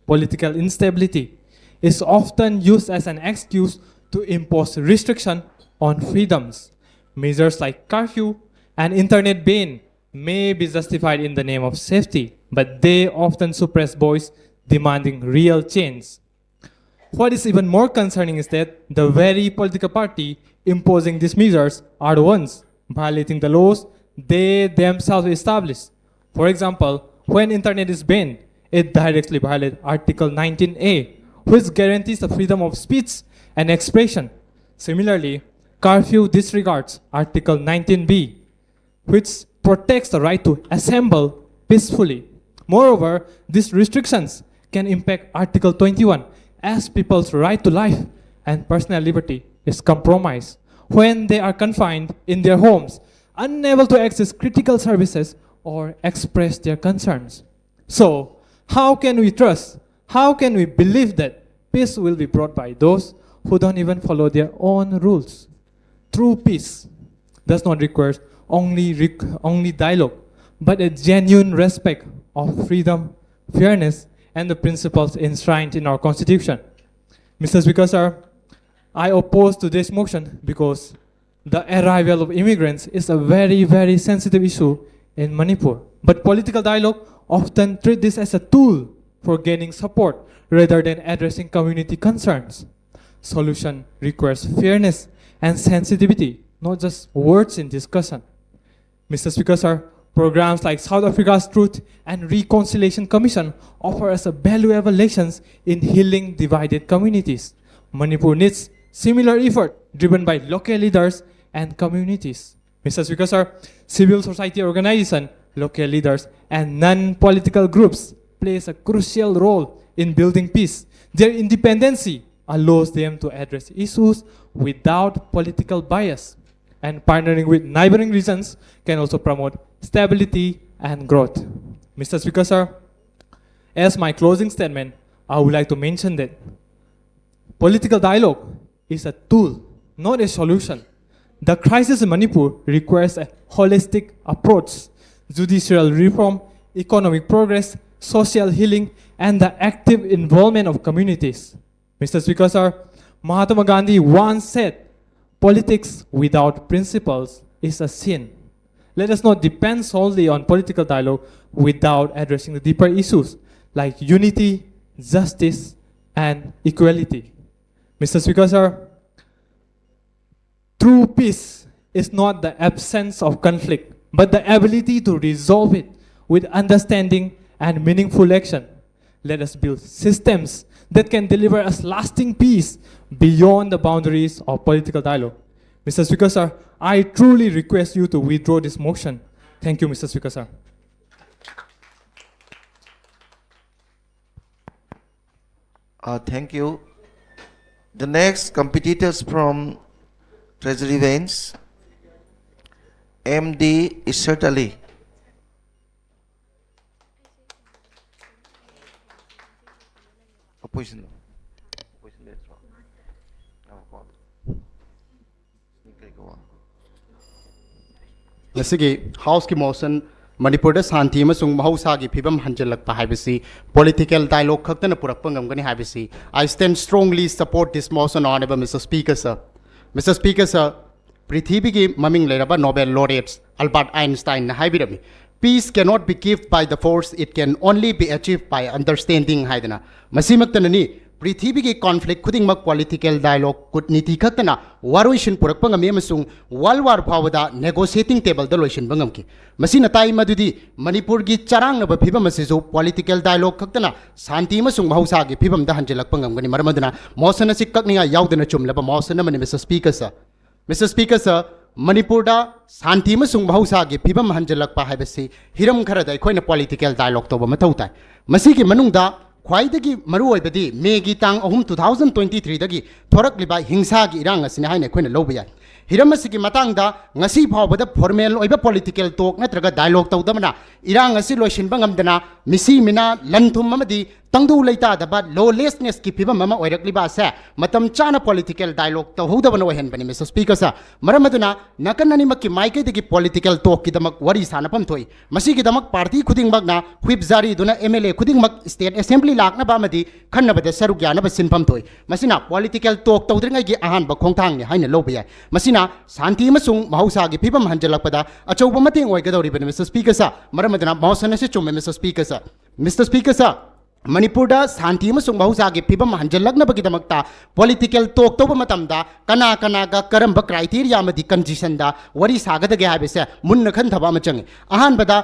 Political instability is often used as an excuse to impose restriction on freedoms. Measures like curfew and internet ban may be justified in the name of safety, but they often suppress voice demanding real change. What is even more concerning is that the very political party imposing these measures are the ones violating the laws they themselves established. For example, when internet is banned, it directly violates Article nineteen A, which guarantees the freedom of speech and expression. Similarly, curfew disregards Article nineteen B, which protects the right to assemble peacefully. Moreover, these restrictions can impact Article twenty-one, as people's right to life and personal liberty is compromised when they are confined in their homes, unable to access critical services or express their concerns. So, how can we trust? How can we believe that peace will be brought by those who don't even follow their own rules? True peace does not require only, req- only dialogue, but a genuine respect of freedom, fairness, and the principles enshrined in our constitution. Mister Speaker, sir, I oppose to this motion because the arrival of immigrants is a very, very sensitive issue in Manipur. But political dialogue often treat this as a tool for gaining support rather than addressing community concerns. Solution requires fairness and sensitivity, not just words in discussion. Mister Speaker, sir, programs like South Africa's Truth and Reconciliation Commission offer us a valuable lessons in healing divided communities. Manipur needs similar effort driven by local leaders and communities. Mister Speaker, sir, civil society organization, local leaders, and non-political groups plays a crucial role in building peace. Their independency allows them to address issues without political bias, and partnering with neighboring regions can also promote stability and growth. Mister Speaker, sir, as my closing statement, I would like to mention that political dialogue is a tool, not a solution. The crisis in Manipur requires a holistic approach, judicial reform, economic progress, social healing, and the active involvement of communities. Mister Speaker, sir, Mahatma Gandhi once said, "Politics without principles is a sin." Let us not depend solely on political dialogue without addressing the deeper issues like unity, justice, and equality. Mister Speaker, sir, true peace is not the absence of conflict, but the ability to resolve it with understanding and meaningful action. Let us build systems that can deliver us lasting peace beyond the boundaries of political dialogue. Mister Speaker, sir, I truly request you to withdraw this motion. Thank you, Mister Speaker, sir. Uh, thank you. The next competitors from Treasury Bench, M D Ishrat Ali. Opposition. Opposition leader. ꯉꯁꯤꯒꯤ ꯍꯥꯎꯁꯀꯤ ꯃꯣꯁꯟ ꯃꯅꯤꯄꯨꯔꯗ ꯁꯥꯟꯇꯤ ꯑꯃꯁꯨꯡ ꯃꯍꯧꯁꯥꯒꯤ ꯐꯤꯕꯝ ꯍꯟꯖꯤꯜꯂꯛꯄ ꯍꯥꯏꯕꯁꯤ ꯄꯣꯂꯤꯇꯤꯀꯦꯜ ꯗꯥꯏꯂꯣꯒ ꯈꯛꯇꯅ ꯄꯨꯔꯛꯄ ꯉꯝꯒꯅꯤ ꯍꯥꯏꯕꯁꯤ I stand strongly support this motion, honorable Mister Speaker, sir. Mister Speaker, sir, ꯄ꯭ꯔꯤꯊꯤꯕꯤꯒꯤ ꯃꯃꯤꯡ ꯂꯩꯔꯕ ꯅꯣꯕꯦꯜ ꯂꯣꯔꯦꯠꯁ ꯑꯜꯕꯥꯔꯠ ꯑꯥꯏꯟꯁꯇꯥꯏꯟꯅ ꯍꯥꯏꯕꯤꯔꯝꯃꯤ, "Peace cannot be given by the force, it can only be achieved by understanding" ꯍꯥꯏꯗꯅ꯫ ꯃꯁꯤꯃꯛꯇꯅꯅꯤ ꯄ꯭ꯔꯤꯊꯤꯕꯤꯒꯤ ꯀꯣꯟꯐ꯭ꯂꯤꯛ ꯈꯨꯗꯤꯡꯃꯛ ꯄꯣꯂꯤꯇꯤꯀꯦꯜ ꯗꯥꯏꯂꯣꯒ, ꯀꯨꯠꯅꯤꯇꯤ ꯈꯛꯇꯅ ꯋꯥꯔꯣꯏꯁꯤꯟ ꯄꯨꯔꯛꯄ ꯉꯝꯃꯤ ꯑꯃꯁꯨꯡ ꯋꯥꯔꯜ ꯋꯥꯔ ꯐꯥꯎꯕꯗ ꯅꯦꯒꯣꯁꯤꯌꯦꯇꯤꯡ ꯇꯦꯕꯜꯗ ꯂꯣꯏꯁꯤꯟꯕ ꯉꯝꯈꯤ꯫ ꯃꯁꯤꯅ ꯇꯥꯛꯏ ꯃꯗꯨꯗꯤ ꯃꯅꯤꯄꯨꯔꯒꯤ ꯆꯔꯥꯡꯅꯕ ꯐꯤꯕꯝ ꯑꯁꯤꯁꯨ ꯄꯣꯂꯤꯇꯤꯀꯦꯜ ꯗꯥꯏꯂꯣꯒ ꯈꯛꯇꯅ ꯁꯥꯟꯇꯤ ꯑꯃꯁꯨꯡ ꯃꯍꯧꯁꯥꯒꯤ ꯐꯤꯕꯝꯗ ꯍꯟꯖꯤꯜꯂꯛꯄ ꯉꯝꯒꯅꯤ꯫ ꯃꯔꯝ ꯑꯗꯨꯅ ꯃꯣꯁꯟ ꯑꯁꯤ ꯀꯛꯅꯤꯡꯉꯥꯏ ꯌꯥꯎꯗꯅ ꯆꯨꯝꯂꯕ ꯃꯣꯁꯟ ꯑꯃꯅꯤ, Mister Speaker, sir. Mister Speaker, sir, ꯃꯅꯤꯄꯨꯔꯗ ꯁꯥꯟꯇꯤ ꯑꯃꯁꯨꯡ ꯃꯍꯧꯁꯥꯒꯤ ꯐꯤꯕꯝ ꯍꯟꯖꯤꯜꯂꯛꯄ ꯍꯥꯏꯕꯁꯤ ꯍꯤꯔꯝ ꯈꯔꯗ ꯑꯩꯈꯣꯏꯅ ꯄꯣꯂꯤꯇꯤꯀꯦꯜ ꯗꯥꯏꯂꯣꯒ ꯇꯧꯕ ꯃꯊꯧ ꯇꯥꯏ꯫ ꯃꯁꯤꯒꯤ ꯃꯅꯨꯡꯗ ꯈ꯭ꯋꯥꯏꯗꯒꯤ ꯃꯔꯨꯑꯣꯏꯕꯗꯤ ꯃꯦꯒꯤ ꯇꯥꯡ ꯑꯍꯨꯝ, two thousand twenty threeꯗꯒꯤ ꯊꯣꯔꯛꯂꯤꯕ ꯍꯤꯡꯁꯥꯒꯤ ꯏꯔꯥꯡ ꯑꯁꯤꯅꯤ ꯍꯥꯏꯅ ꯑꯩꯈꯣꯏꯅ ꯂꯧꯕ ꯌꯥꯏ꯫ ꯍꯤꯔꯝ ꯑꯁꯤꯒꯤ ꯃꯇꯥꯡꯗ ꯉꯁꯤ ꯐꯥꯎꯕꯗ ꯐꯣꯔꯃꯦꯜ ꯑꯣꯏꯕ ꯄꯣꯂꯤꯇꯤꯀꯦꯜ ꯇꯣꯛ ꯅꯠꯇ꯭ꯔꯒ ꯗꯥꯏꯂꯣꯒ ꯇꯧꯗꯕꯅ ꯏꯔꯥꯡ ꯑꯁꯤ ꯂꯣꯏꯁꯤꯟꯕ ꯉꯝꯗꯅ ꯃꯤꯁꯤ ꯃꯤꯅꯥ, ꯂꯟ ꯊꯨꯝ ꯑꯃꯗꯤ ꯇꯪꯗꯨ ꯂꯩꯇꯥꯗꯕ ꯂꯣꯂꯦꯁꯅꯦꯁꯀꯤ ꯐꯤꯕꯝ ꯑꯃ ꯑꯣꯏꯔꯛꯂꯤꯕ ꯑꯁꯦ ꯃꯇꯝ ꯆꯥꯅ ꯄꯣꯂꯤꯇꯤꯀꯦꯜ ꯗꯥꯏꯂꯣꯒ ꯇꯧꯍꯧꯗꯕꯅ ꯑꯣꯏꯍꯟꯕꯅꯤ, ꯃꯤꯁꯇꯔ ꯁ꯭ꯄꯤꯀꯔ ꯁꯥꯔ꯫ ꯃꯔꯝ ꯑꯗꯨꯅ ꯅꯥꯀꯟ ꯑꯅꯤꯃꯛꯀꯤ ꯃꯥꯏꯀꯩꯗꯒꯤ ꯄꯣꯂꯤꯇꯤꯀꯦꯜ ꯇꯣꯛꯀꯤꯗꯃꯛ ꯋꯥꯔꯤ ꯁꯥꯅꯐꯝ ꯊꯣꯛꯏ꯫ ꯃꯁꯤꯒꯤꯗꯃꯛ ꯄꯥꯔꯇꯤ ꯈꯨꯗꯤꯡꯃꯛꯅ ꯍꯨꯏꯞ ꯖꯥꯔꯤꯗꯨꯅ ꯑꯦꯝ ꯑꯦꯜ ꯑꯦ ꯈꯨꯗꯤꯡꯃꯛ ꯁ꯭ꯇꯦꯠ ꯑꯦꯁꯦꯝꯕ꯭ꯂꯤ ꯂꯥꯛꯅꯕ ꯑꯃꯗꯤ ꯈꯟꯅꯕꯗ ꯁꯔꯨꯛ ꯌꯥꯅꯕ ꯁꯤꯟꯐꯝ ꯊꯣꯛꯏ꯫ ꯃꯁꯤꯅ ꯄꯣꯂꯤꯇꯤꯀꯦꯜ ꯇꯣꯛ ꯇꯧꯗ꯭ꯔꯤꯉꯩꯒꯤ ꯑꯍꯥꯟꯕ ꯈꯣꯡꯊꯥꯡꯅꯤ ꯍꯥꯏꯅ ꯂꯧꯕ ꯌꯥꯏ꯫ ꯃꯁꯤꯅ ꯁꯥꯟꯇꯤ ꯑꯃꯁꯨꯡ ꯃꯍꯧꯁꯥꯒꯤ ꯐꯤꯕꯝ ꯍꯟꯖꯤꯜꯂꯛꯄꯗ ꯑꯆꯧꯕ ꯃꯇꯦꯡ ꯑꯣꯏꯒꯗꯧꯔꯤꯕꯅꯤ, ꯃꯤꯁꯇꯔ ꯁ꯭ꯄꯤꯀꯔ ꯁꯥꯔ꯫ ꯃꯔꯝ ꯑꯗꯨꯅ ꯃꯣꯁꯟ ꯑꯁꯤ ꯆꯨꯝꯃꯦ, ꯃꯤꯁꯇꯔ ꯁ꯭ꯄꯤꯀꯔ ꯁꯥꯔ꯫ ꯃꯤꯁꯇꯔ ꯁ꯭ꯄꯤꯀꯔ ꯁꯥꯔ, ꯃꯅꯤꯄꯨꯔꯗ ꯁꯥꯟꯇꯤ ꯑꯃꯁꯨꯡ ꯃꯍꯧꯁꯥꯒꯤ ꯐꯤꯕꯝ ꯍꯟꯖꯤꯜꯂꯛꯅꯕꯒꯤꯗꯃꯛꯇ ꯄꯣꯂꯤꯇꯤꯀꯦꯜ ꯇꯣꯛ ꯇꯧꯕ ꯃꯇꯝꯗ ꯀꯅꯥ ꯀꯅꯥꯒ ꯀꯔꯝꯕ ꯀ꯭ꯔꯥꯏꯇꯦꯔꯤꯌꯥ ꯑꯃꯗꯤ ꯀꯟꯗꯤꯁꯟꯗ ꯋꯥꯔꯤ ꯁꯥꯒꯗꯒꯦ ꯍꯥꯏꯕꯁꯦ ꯃꯨꯟꯅ ꯈꯟꯊꯕ ꯑꯃ ꯆꯪꯏ꯫ ꯑꯍꯥꯟꯕꯗ,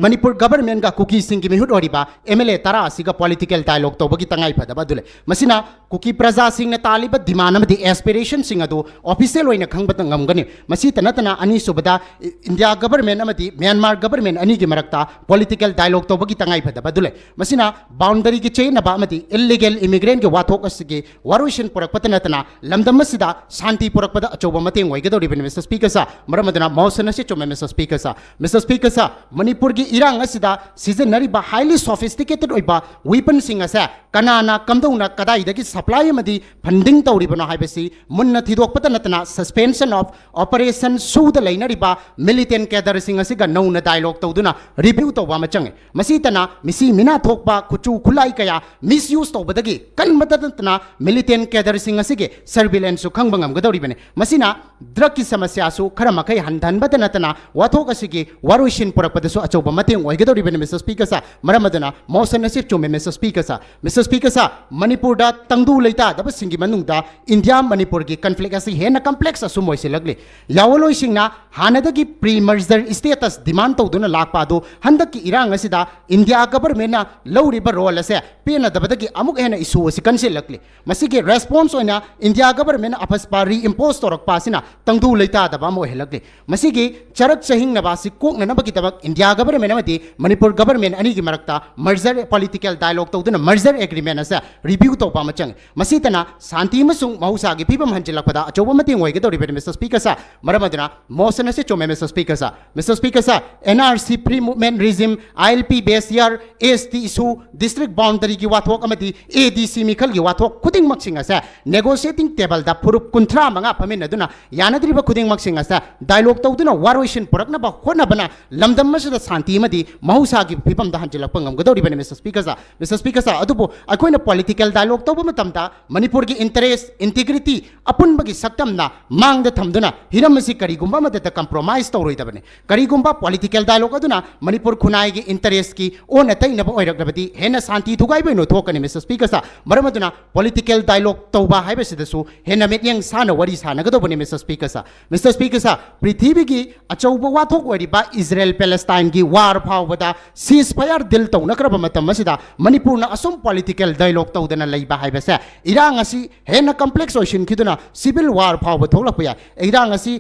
ꯃꯅꯤꯄꯨꯔ ꯒꯚꯔꯟꯃꯦꯟꯒ ꯀꯨꯀꯤꯁꯤꯡꯒꯤ ꯃꯤꯍꯨꯠ ꯑꯣꯏꯔꯤꯕ ꯑꯦꯝ ꯑꯦꯜ ꯑꯦ ꯇꯔꯥ ꯑꯁꯤꯒ ꯄꯣꯂꯤꯇꯤꯀꯦꯜ ꯗꯥꯏꯂꯣꯒ ꯇꯧꯕꯒꯤ ꯇꯉꯥꯏ ꯐꯗꯕ ꯑꯗꯨ ꯂꯩ꯫ ꯃꯁꯤꯅ ꯀꯨꯀꯤ ꯄ꯭ꯔꯖꯥꯁꯤꯡꯅ ꯇꯥꯜꯂꯤꯕ ꯗꯤꯃꯥꯟ ꯑꯃꯗꯤ ꯑꯦꯁꯄꯤꯔꯦꯁꯟꯁꯤꯡ ꯑꯗꯨ ꯑꯣꯐꯤꯁꯤꯌꯦꯜ ꯑꯣꯏꯅ ꯈꯪꯕꯗ ꯉꯝꯒꯅꯤ꯫ ꯃꯁꯤꯇ ꯅꯠꯇꯅ, ꯑꯅꯤꯁꯨꯕꯗ, ꯏ-, ꯏꯟꯗꯤꯌꯥ ꯒꯚꯔꯟꯃꯦꯟ ꯑꯃꯗꯤ ꯃ꯭ꯌꯥꯟꯃꯥꯔ ꯒꯚꯔꯟꯃꯦꯟ ꯑꯅꯤꯒꯤ ꯃꯔꯛꯇ ꯄꯣꯂꯤꯇꯤꯀꯦꯜ ꯗꯥꯏꯂꯣꯒ ꯇꯧꯕꯒꯤ ꯇꯉꯥꯏ ꯐꯗꯕ ꯑꯗꯨ ꯂꯩ꯫ ꯃꯁꯤꯅ ꯕꯥꯎꯟꯗꯔꯤꯒꯤ ꯆꯌꯦꯠꯅꯕ ꯑꯃꯗꯤ ꯏꯜꯂꯤꯒꯦꯜ ꯏꯃꯤꯒ꯭ꯔꯦꯟꯒꯤ ꯋꯥꯊꯣꯛ ꯑꯁꯤꯒꯤ ꯋꯥꯔꯣꯏꯁꯤꯟ ꯄꯨꯔꯛꯄꯇ ꯅꯠꯇꯅ, ꯂꯝꯗꯝ ꯑꯁꯤꯗ ꯁꯥꯟꯇꯤ ꯄꯨꯔꯛꯄꯗ ꯑꯆꯧꯕ ꯃꯇꯦꯡ ꯑꯣꯏꯒꯗꯧꯔꯤꯕꯅꯤ, ꯃꯤꯁꯇꯔ ꯁ꯭ꯄꯤꯀꯔ ꯁꯥꯔ꯫ ꯃꯔꯝ ꯑꯗꯨꯅ ꯃꯣꯁꯟ ꯑꯁꯤ ꯆꯨꯝꯃꯦ, ꯃꯤꯁꯇꯔ ꯁ꯭ꯄꯤꯀꯔ ꯁꯥꯔ꯫ ꯃꯤꯁꯇꯔ ꯁ꯭ꯄꯤꯀꯔ ꯁꯥꯔ, ꯃꯅꯤꯄꯨꯔꯒꯤ ꯏꯔꯥꯡ ꯑꯁꯤꯗ ꯁꯤꯖꯤꯟꯅꯔꯤꯕ ꯍꯥꯏꯂꯤ ꯁꯣꯐꯤꯁꯇꯤꯀꯦꯇꯦꯠ ꯑꯣꯏꯕ ꯋꯤꯄꯟꯁꯤꯡ ꯑꯁꯦ ꯀꯅꯥꯅ, ꯀꯝꯗꯧꯅ, ꯀꯗꯥꯏꯗꯒꯤ ꯁꯄ꯭ꯂꯥꯏ ꯑꯃꯗꯤ ꯐꯟꯗꯤꯡ ꯇꯧꯔꯤꯕꯅꯣ ꯍꯥꯏꯕꯁꯤ ꯃꯨꯟꯅ ꯊꯤꯗꯣꯛꯄꯇ ꯅꯠꯇꯅ, ꯁꯁꯄꯦꯟꯁꯟ ꯑꯣꯐ ꯑꯣꯄꯔꯦꯁꯟ ꯁꯨꯗ ꯂꯩꯅꯔꯤꯕ ꯃꯤꯂꯤꯇꯦꯟ ꯀꯦꯗꯔꯁꯤꯡ ꯑꯁꯤꯒ ꯅꯧꯅ ꯗꯥꯏꯂꯣꯒ ꯇꯧꯗꯨꯅ ꯔꯤꯚ꯭ꯌꯨ ꯇꯧꯕ ꯑꯃ ꯆꯪꯉꯤ꯫ ꯃꯁꯤꯇꯅ ꯃꯤꯁꯤ ꯃꯤꯅꯥ ꯊꯣꯛꯄ, ꯈꯨꯠꯁꯨ ꯈꯨꯠꯂꯥꯏ ꯀꯌꯥ ꯃꯤꯁꯌꯨꯁ ꯇꯧꯕꯗꯒꯤ ꯀꯟꯕꯇ ꯅꯠꯇꯅ, ꯃꯤꯂꯤꯇꯦꯟ ꯀꯦꯗꯔꯁꯤꯡ ꯑꯁꯤꯒꯤ ꯁꯔꯚꯤꯂꯦꯟꯁꯁꯨ ꯈꯪꯕ ꯉꯝꯒꯗꯧꯔꯤꯕꯅꯤ꯫ ꯃꯁꯤꯅ ꯗ꯭ꯔꯒꯀꯤ ꯁꯃꯁ꯭ꯌꯥꯁꯨ ꯈꯔ ꯃꯈꯩ ꯍꯟꯊꯍꯟꯕꯇ ꯅꯠꯇꯅ, ꯋꯥꯊꯣꯛ ꯑꯁꯤꯒꯤ ꯋꯥꯔꯣꯏꯁꯤꯟ ꯄꯨꯔꯛꯄꯗꯁꯨ ꯑꯆꯧꯕ ꯃꯇꯦꯡ ꯑꯣꯏꯒꯗꯧꯔꯤꯕꯅꯤ, ꯃꯤꯁꯇꯔ ꯁ꯭ꯄꯤꯀꯔ ꯁꯥꯔ꯫ ꯃꯔꯝ ꯑꯗꯨꯅ ꯃꯣꯁꯟ ꯑꯁꯤ ꯆꯨꯝꯃꯦ, ꯃꯤꯁꯇꯔ ꯁ꯭ꯄꯤꯀꯔ ꯁꯥꯔ꯫ ꯃꯤꯁꯇꯔ ꯁ꯭ꯄꯤꯀꯔ ꯁꯥꯔ, ꯃꯅꯤꯄꯨꯔꯗ ꯇꯪꯗꯨ ꯂꯩꯇꯥꯗꯕꯁꯤꯡꯒꯤ ꯃꯅꯨꯡꯗ ꯏꯟꯗꯤꯌꯥ ꯃꯅꯤꯄꯨꯔꯒꯤ ꯀꯟꯐ꯭ꯂꯤꯛ ꯑꯁꯤ ꯍꯦꯟꯅ ꯀꯝꯄ꯭ꯂꯦꯛꯁ ꯑꯁꯨꯝ ꯑꯣꯏꯁꯤꯜꯂꯛꯂꯤ꯫ ꯌꯥꯑꯣꯟꯂꯣꯏꯁꯤꯡꯅ ꯍꯥꯟꯅꯗꯒꯤ ꯄ꯭ꯔꯤ ꯃꯔꯖꯔ ꯁ꯭ꯇꯦꯇꯁ ꯗꯤꯃꯥꯟ ꯇꯧꯗꯨꯅ ꯂꯥꯛꯄ ꯑꯗꯨ ꯍꯟꯗꯛꯀꯤ ꯏꯔꯥꯡ ꯑꯁꯤꯗ ꯏꯟꯗꯤꯌꯥ ꯒꯚꯔꯟꯃꯦꯟꯅ ꯂꯧꯔꯤꯕ ꯔꯣꯜ ꯑꯁꯦ ꯄꯦꯟꯅꯗꯕꯗꯒꯤ ꯑꯃꯨꯛ ꯍꯦꯟꯅ ꯏꯁꯨ ꯑꯁꯤ ꯀꯟꯁꯤꯜꯂꯛꯂꯤ꯫ ꯃꯁꯤꯒꯤ ꯔꯦꯁꯄꯣꯟꯁ ꯑꯣꯏꯅ ꯏꯟꯗꯤꯌꯥ ꯒꯚꯔꯟꯃꯦꯟꯅ ꯑꯐꯁꯄꯥ ꯔꯤꯏꯝꯄꯣꯁ ꯇꯧꯔꯛꯄ ꯑꯁꯤꯅ ꯇꯪꯗꯨ ꯂꯩꯇꯥꯗꯕ ꯑꯃ ꯑꯣꯏꯍꯜꯂꯛꯂꯤ꯫ ꯃꯁꯤꯒꯤ ꯆꯔꯛ ꯆꯍꯤꯡꯅꯕ ꯑꯁꯤ ꯀꯣꯛꯅꯅꯕꯒꯤꯗꯃꯛ ꯏꯟꯗꯤꯌꯥ ꯒꯚꯔꯟꯃꯦꯟ ꯑꯃꯗꯤ ꯃꯅꯤꯄꯨꯔ government ꯑꯅꯤꯒꯤ ꯃꯔꯛꯇ merger, political dialogue ꯇꯧꯗꯨꯅ merger agreement ꯑꯁꯦ review ꯇꯧꯕ ꯑꯃ ꯆꯪꯉꯤ꯫ ꯃꯁꯤꯇꯅ ꯁꯥꯟꯇꯤ ꯑꯃꯁꯨꯡ ꯃꯍꯧꯁꯥꯒꯤ ꯐꯤꯕꯝ ꯍꯟꯖꯤꯜꯂꯛꯄꯗ ꯑꯆꯧꯕ ꯃꯇꯦꯡ ꯑꯣꯏꯒꯗꯧꯔꯤꯕꯅꯤ, Mister Speaker sir꯫ ꯃꯔꯝ ꯑꯗꯨꯅ motion ꯑꯁꯤ ꯆꯨꯝꯃꯦ, Mister Speaker sir꯫ Mister Speaker sir, N R C free movement regime, I L P base year, S T issue, district boundary ꯒꯤ ꯋꯥꯊꯣꯛ ꯑꯃꯗꯤ A D C ꯃꯤꯈꯜꯒꯤ ꯋꯥꯊꯣꯛ ꯈꯨꯗꯤꯡꯃꯛꯁꯤꯡ ꯑꯁꯦ negotiating table ꯗ ꯐꯨꯔꯨꯞ ꯀꯨꯟꯊ꯭ꯔꯥ ꯃꯉꯥ ꯐꯝꯃꯤꯟꯅꯗꯨꯅ ꯌꯥꯅꯗ꯭ꯔꯤꯕ ꯈꯨꯗꯤꯡꯃꯛꯁꯤꯡ ꯑꯁꯦ dialogue ꯇꯧꯗꯨꯅ ꯋꯥꯔꯣꯏꯁꯤꯟ ꯄꯨꯔꯛꯅꯕ ꯍꯣꯠꯅꯕꯅ ꯂꯝꯗꯝ ꯑꯁꯤꯗ ꯁꯥꯟꯇꯤ ꯑꯃꯗꯤ ꯃꯍꯧꯁꯥꯒꯤ ꯐꯤꯕꯝꯗ ꯍꯟꯖꯤꯜꯂꯛꯄ ꯉꯝꯒꯗꯧꯔꯤꯕꯅꯤ, Mister Speaker sir꯫ Mister Speaker sir, ꯑꯗꯨꯕꯨ ꯑꯩꯈꯣꯏꯅ political dialogue ꯇꯧꯕ ꯃꯇꯝꯗ ꯃꯅꯤꯄꯨꯔꯒꯤ interest, integrity, ꯑꯄꯨꯟꯕꯒꯤ ꯁꯛꯇꯝꯅ ꯃꯥꯡꯗ ꯊꯝꯗꯨꯅ ꯍꯤꯔꯝ ꯑꯁꯤ ꯀꯔꯤꯒꯨꯝꯕ ꯑꯃꯗꯇ compromise ꯇꯧꯔꯣꯏꯗꯕꯅꯤ꯫ ꯀꯔꯤꯒꯨꯝꯕ political dialogue ꯑꯗꯨꯅ ꯃꯅꯤꯄꯨꯔ ꯈꯨꯟꯅꯥꯏꯒꯤ interest ꯀꯤ ꯑꯣꯟꯅ ꯇꯩꯅꯕ ꯑꯣꯏꯔꯛꯂꯕꯗꯤ ꯍꯦꯟꯅ ꯁꯥꯟꯇꯤ ꯊꯨꯒꯥꯏꯕ ꯑꯣꯏꯅ ꯊꯣꯛꯀꯅꯤ, Mister Speaker sir꯫ ꯃꯔꯝ ꯑꯗꯨꯅ political dialogue ꯇꯧꯕ ꯍꯥꯏꯕꯁꯤꯗꯁꯨ ꯍꯦꯟꯅ ꯃꯤꯠꯌꯦꯡ ꯁꯥꯅ ꯋꯥꯔꯤ ꯁꯥꯟꯅꯒꯗꯧꯕꯅꯤ, Mister Speaker sir꯫ Mister Speaker sir, ꯄ꯭ꯔꯤꯊꯤꯕꯤꯒꯤ ꯑꯆꯧꯕ ꯋꯥꯊꯣꯛ ꯑꯣꯏꯔꯤꯕ ꯏꯖꯔꯦꯜ ꯄꯦꯂꯦꯁꯇꯥꯏꯟꯒꯤ war ꯐꯥꯎꯕꯗ ceasefire deal ꯇꯧꯅꯈ꯭ꯔꯕ ꯃꯇꯝ ꯑꯁꯤꯗ ꯃꯅꯤꯄꯨꯔꯅ ꯑꯁꯨꯝ political dialogue ꯇꯧꯗꯅ ꯂꯩꯕ ꯍꯥꯏꯕꯁꯦ ꯏꯔꯥꯡ ꯑꯁꯤ ꯍꯦꯟꯅ complex ꯑꯣꯏꯁꯤꯟꯈꯤꯗꯨꯅ civil war ꯐꯥꯎꯕ ꯊꯣꯛꯂꯛꯄ ꯌꯥꯏ꯫ ꯏꯔꯥꯡ ꯑꯁꯤ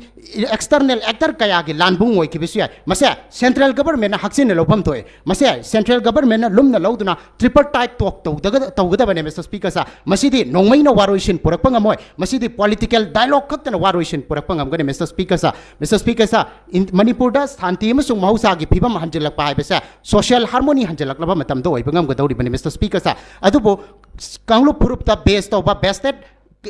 external actor ꯀꯌꯥꯒꯤ ꯂꯥꯟꯕꯨꯡ ꯑꯣꯏꯈꯤꯕꯁꯨ ꯌꯥꯏ꯫ ꯃꯁꯦ central government ꯅ ꯍꯛꯆꯤꯟꯅ ꯂꯧꯐꯝ ꯊꯣꯛꯑꯦ꯫ ꯃꯁꯦ central government ꯅ ꯂꯨꯝꯅ ꯂꯧꯗꯨꯅ tripartite talk ꯇꯧꯗꯒ-, ꯇꯧꯒꯗꯕꯅꯦ, Mister Speaker sir꯫ ꯃꯁꯤꯗꯤ ꯅꯣꯡꯃꯩꯅ ꯋꯥꯔꯣꯏꯁꯤꯟ ꯄꯨꯔꯛꯄ ꯉꯝꯃꯣꯏ꯫ ꯃꯁꯤꯗꯤ political dialogue ꯈꯛꯇꯅ ꯋꯥꯔꯣꯏꯁꯤꯟ ꯄꯨꯔꯛꯄ ꯉꯝꯒꯅꯤ, Mister Speaker sir꯫ Mister Speaker sir, ꯏꯟ-, ꯃꯅꯤꯄꯨꯔꯗ ꯁꯥꯟꯇꯤ ꯑꯃꯁꯨꯡ ꯃꯍꯧꯁꯥꯒꯤ ꯐꯤꯕꯝ ꯍꯟꯖꯤꯜꯂꯛꯄ ꯍꯥꯏꯕꯁꯦ social harmony ꯍꯟꯖꯤꯜꯂꯛꯂꯕ ꯃꯇꯝꯗ ꯑꯣꯏꯕ ꯉꯝꯒꯗꯧꯔꯤꯕꯅꯤ, Mister Speaker sir꯫ ꯑꯗꯨꯕꯨ ꯀꯥꯡꯂꯨꯞ ꯐꯨꯔꯨꯞꯇ base ꯇꯧꯕ, vested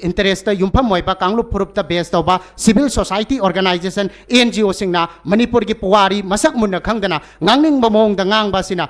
interest ꯇ ꯌꯨꯝꯐꯝ ꯑꯣꯏꯕ ꯀꯥꯡꯂꯨꯞ ꯐꯨꯔꯨꯞꯇ base ꯇꯧꯕ civil society organization, N G O ꯁꯤꯡꯅ ꯃꯅꯤꯄꯨꯔꯒꯤ ꯄꯨꯋꯥꯔꯤ ꯃꯁꯛ ꯃꯨꯟꯅ ꯈꯪꯗꯅ ꯉꯥꯡꯅꯤꯡꯕ ꯃꯑꯣꯡꯗ ꯉꯥꯡꯕ ꯑꯁꯤꯅ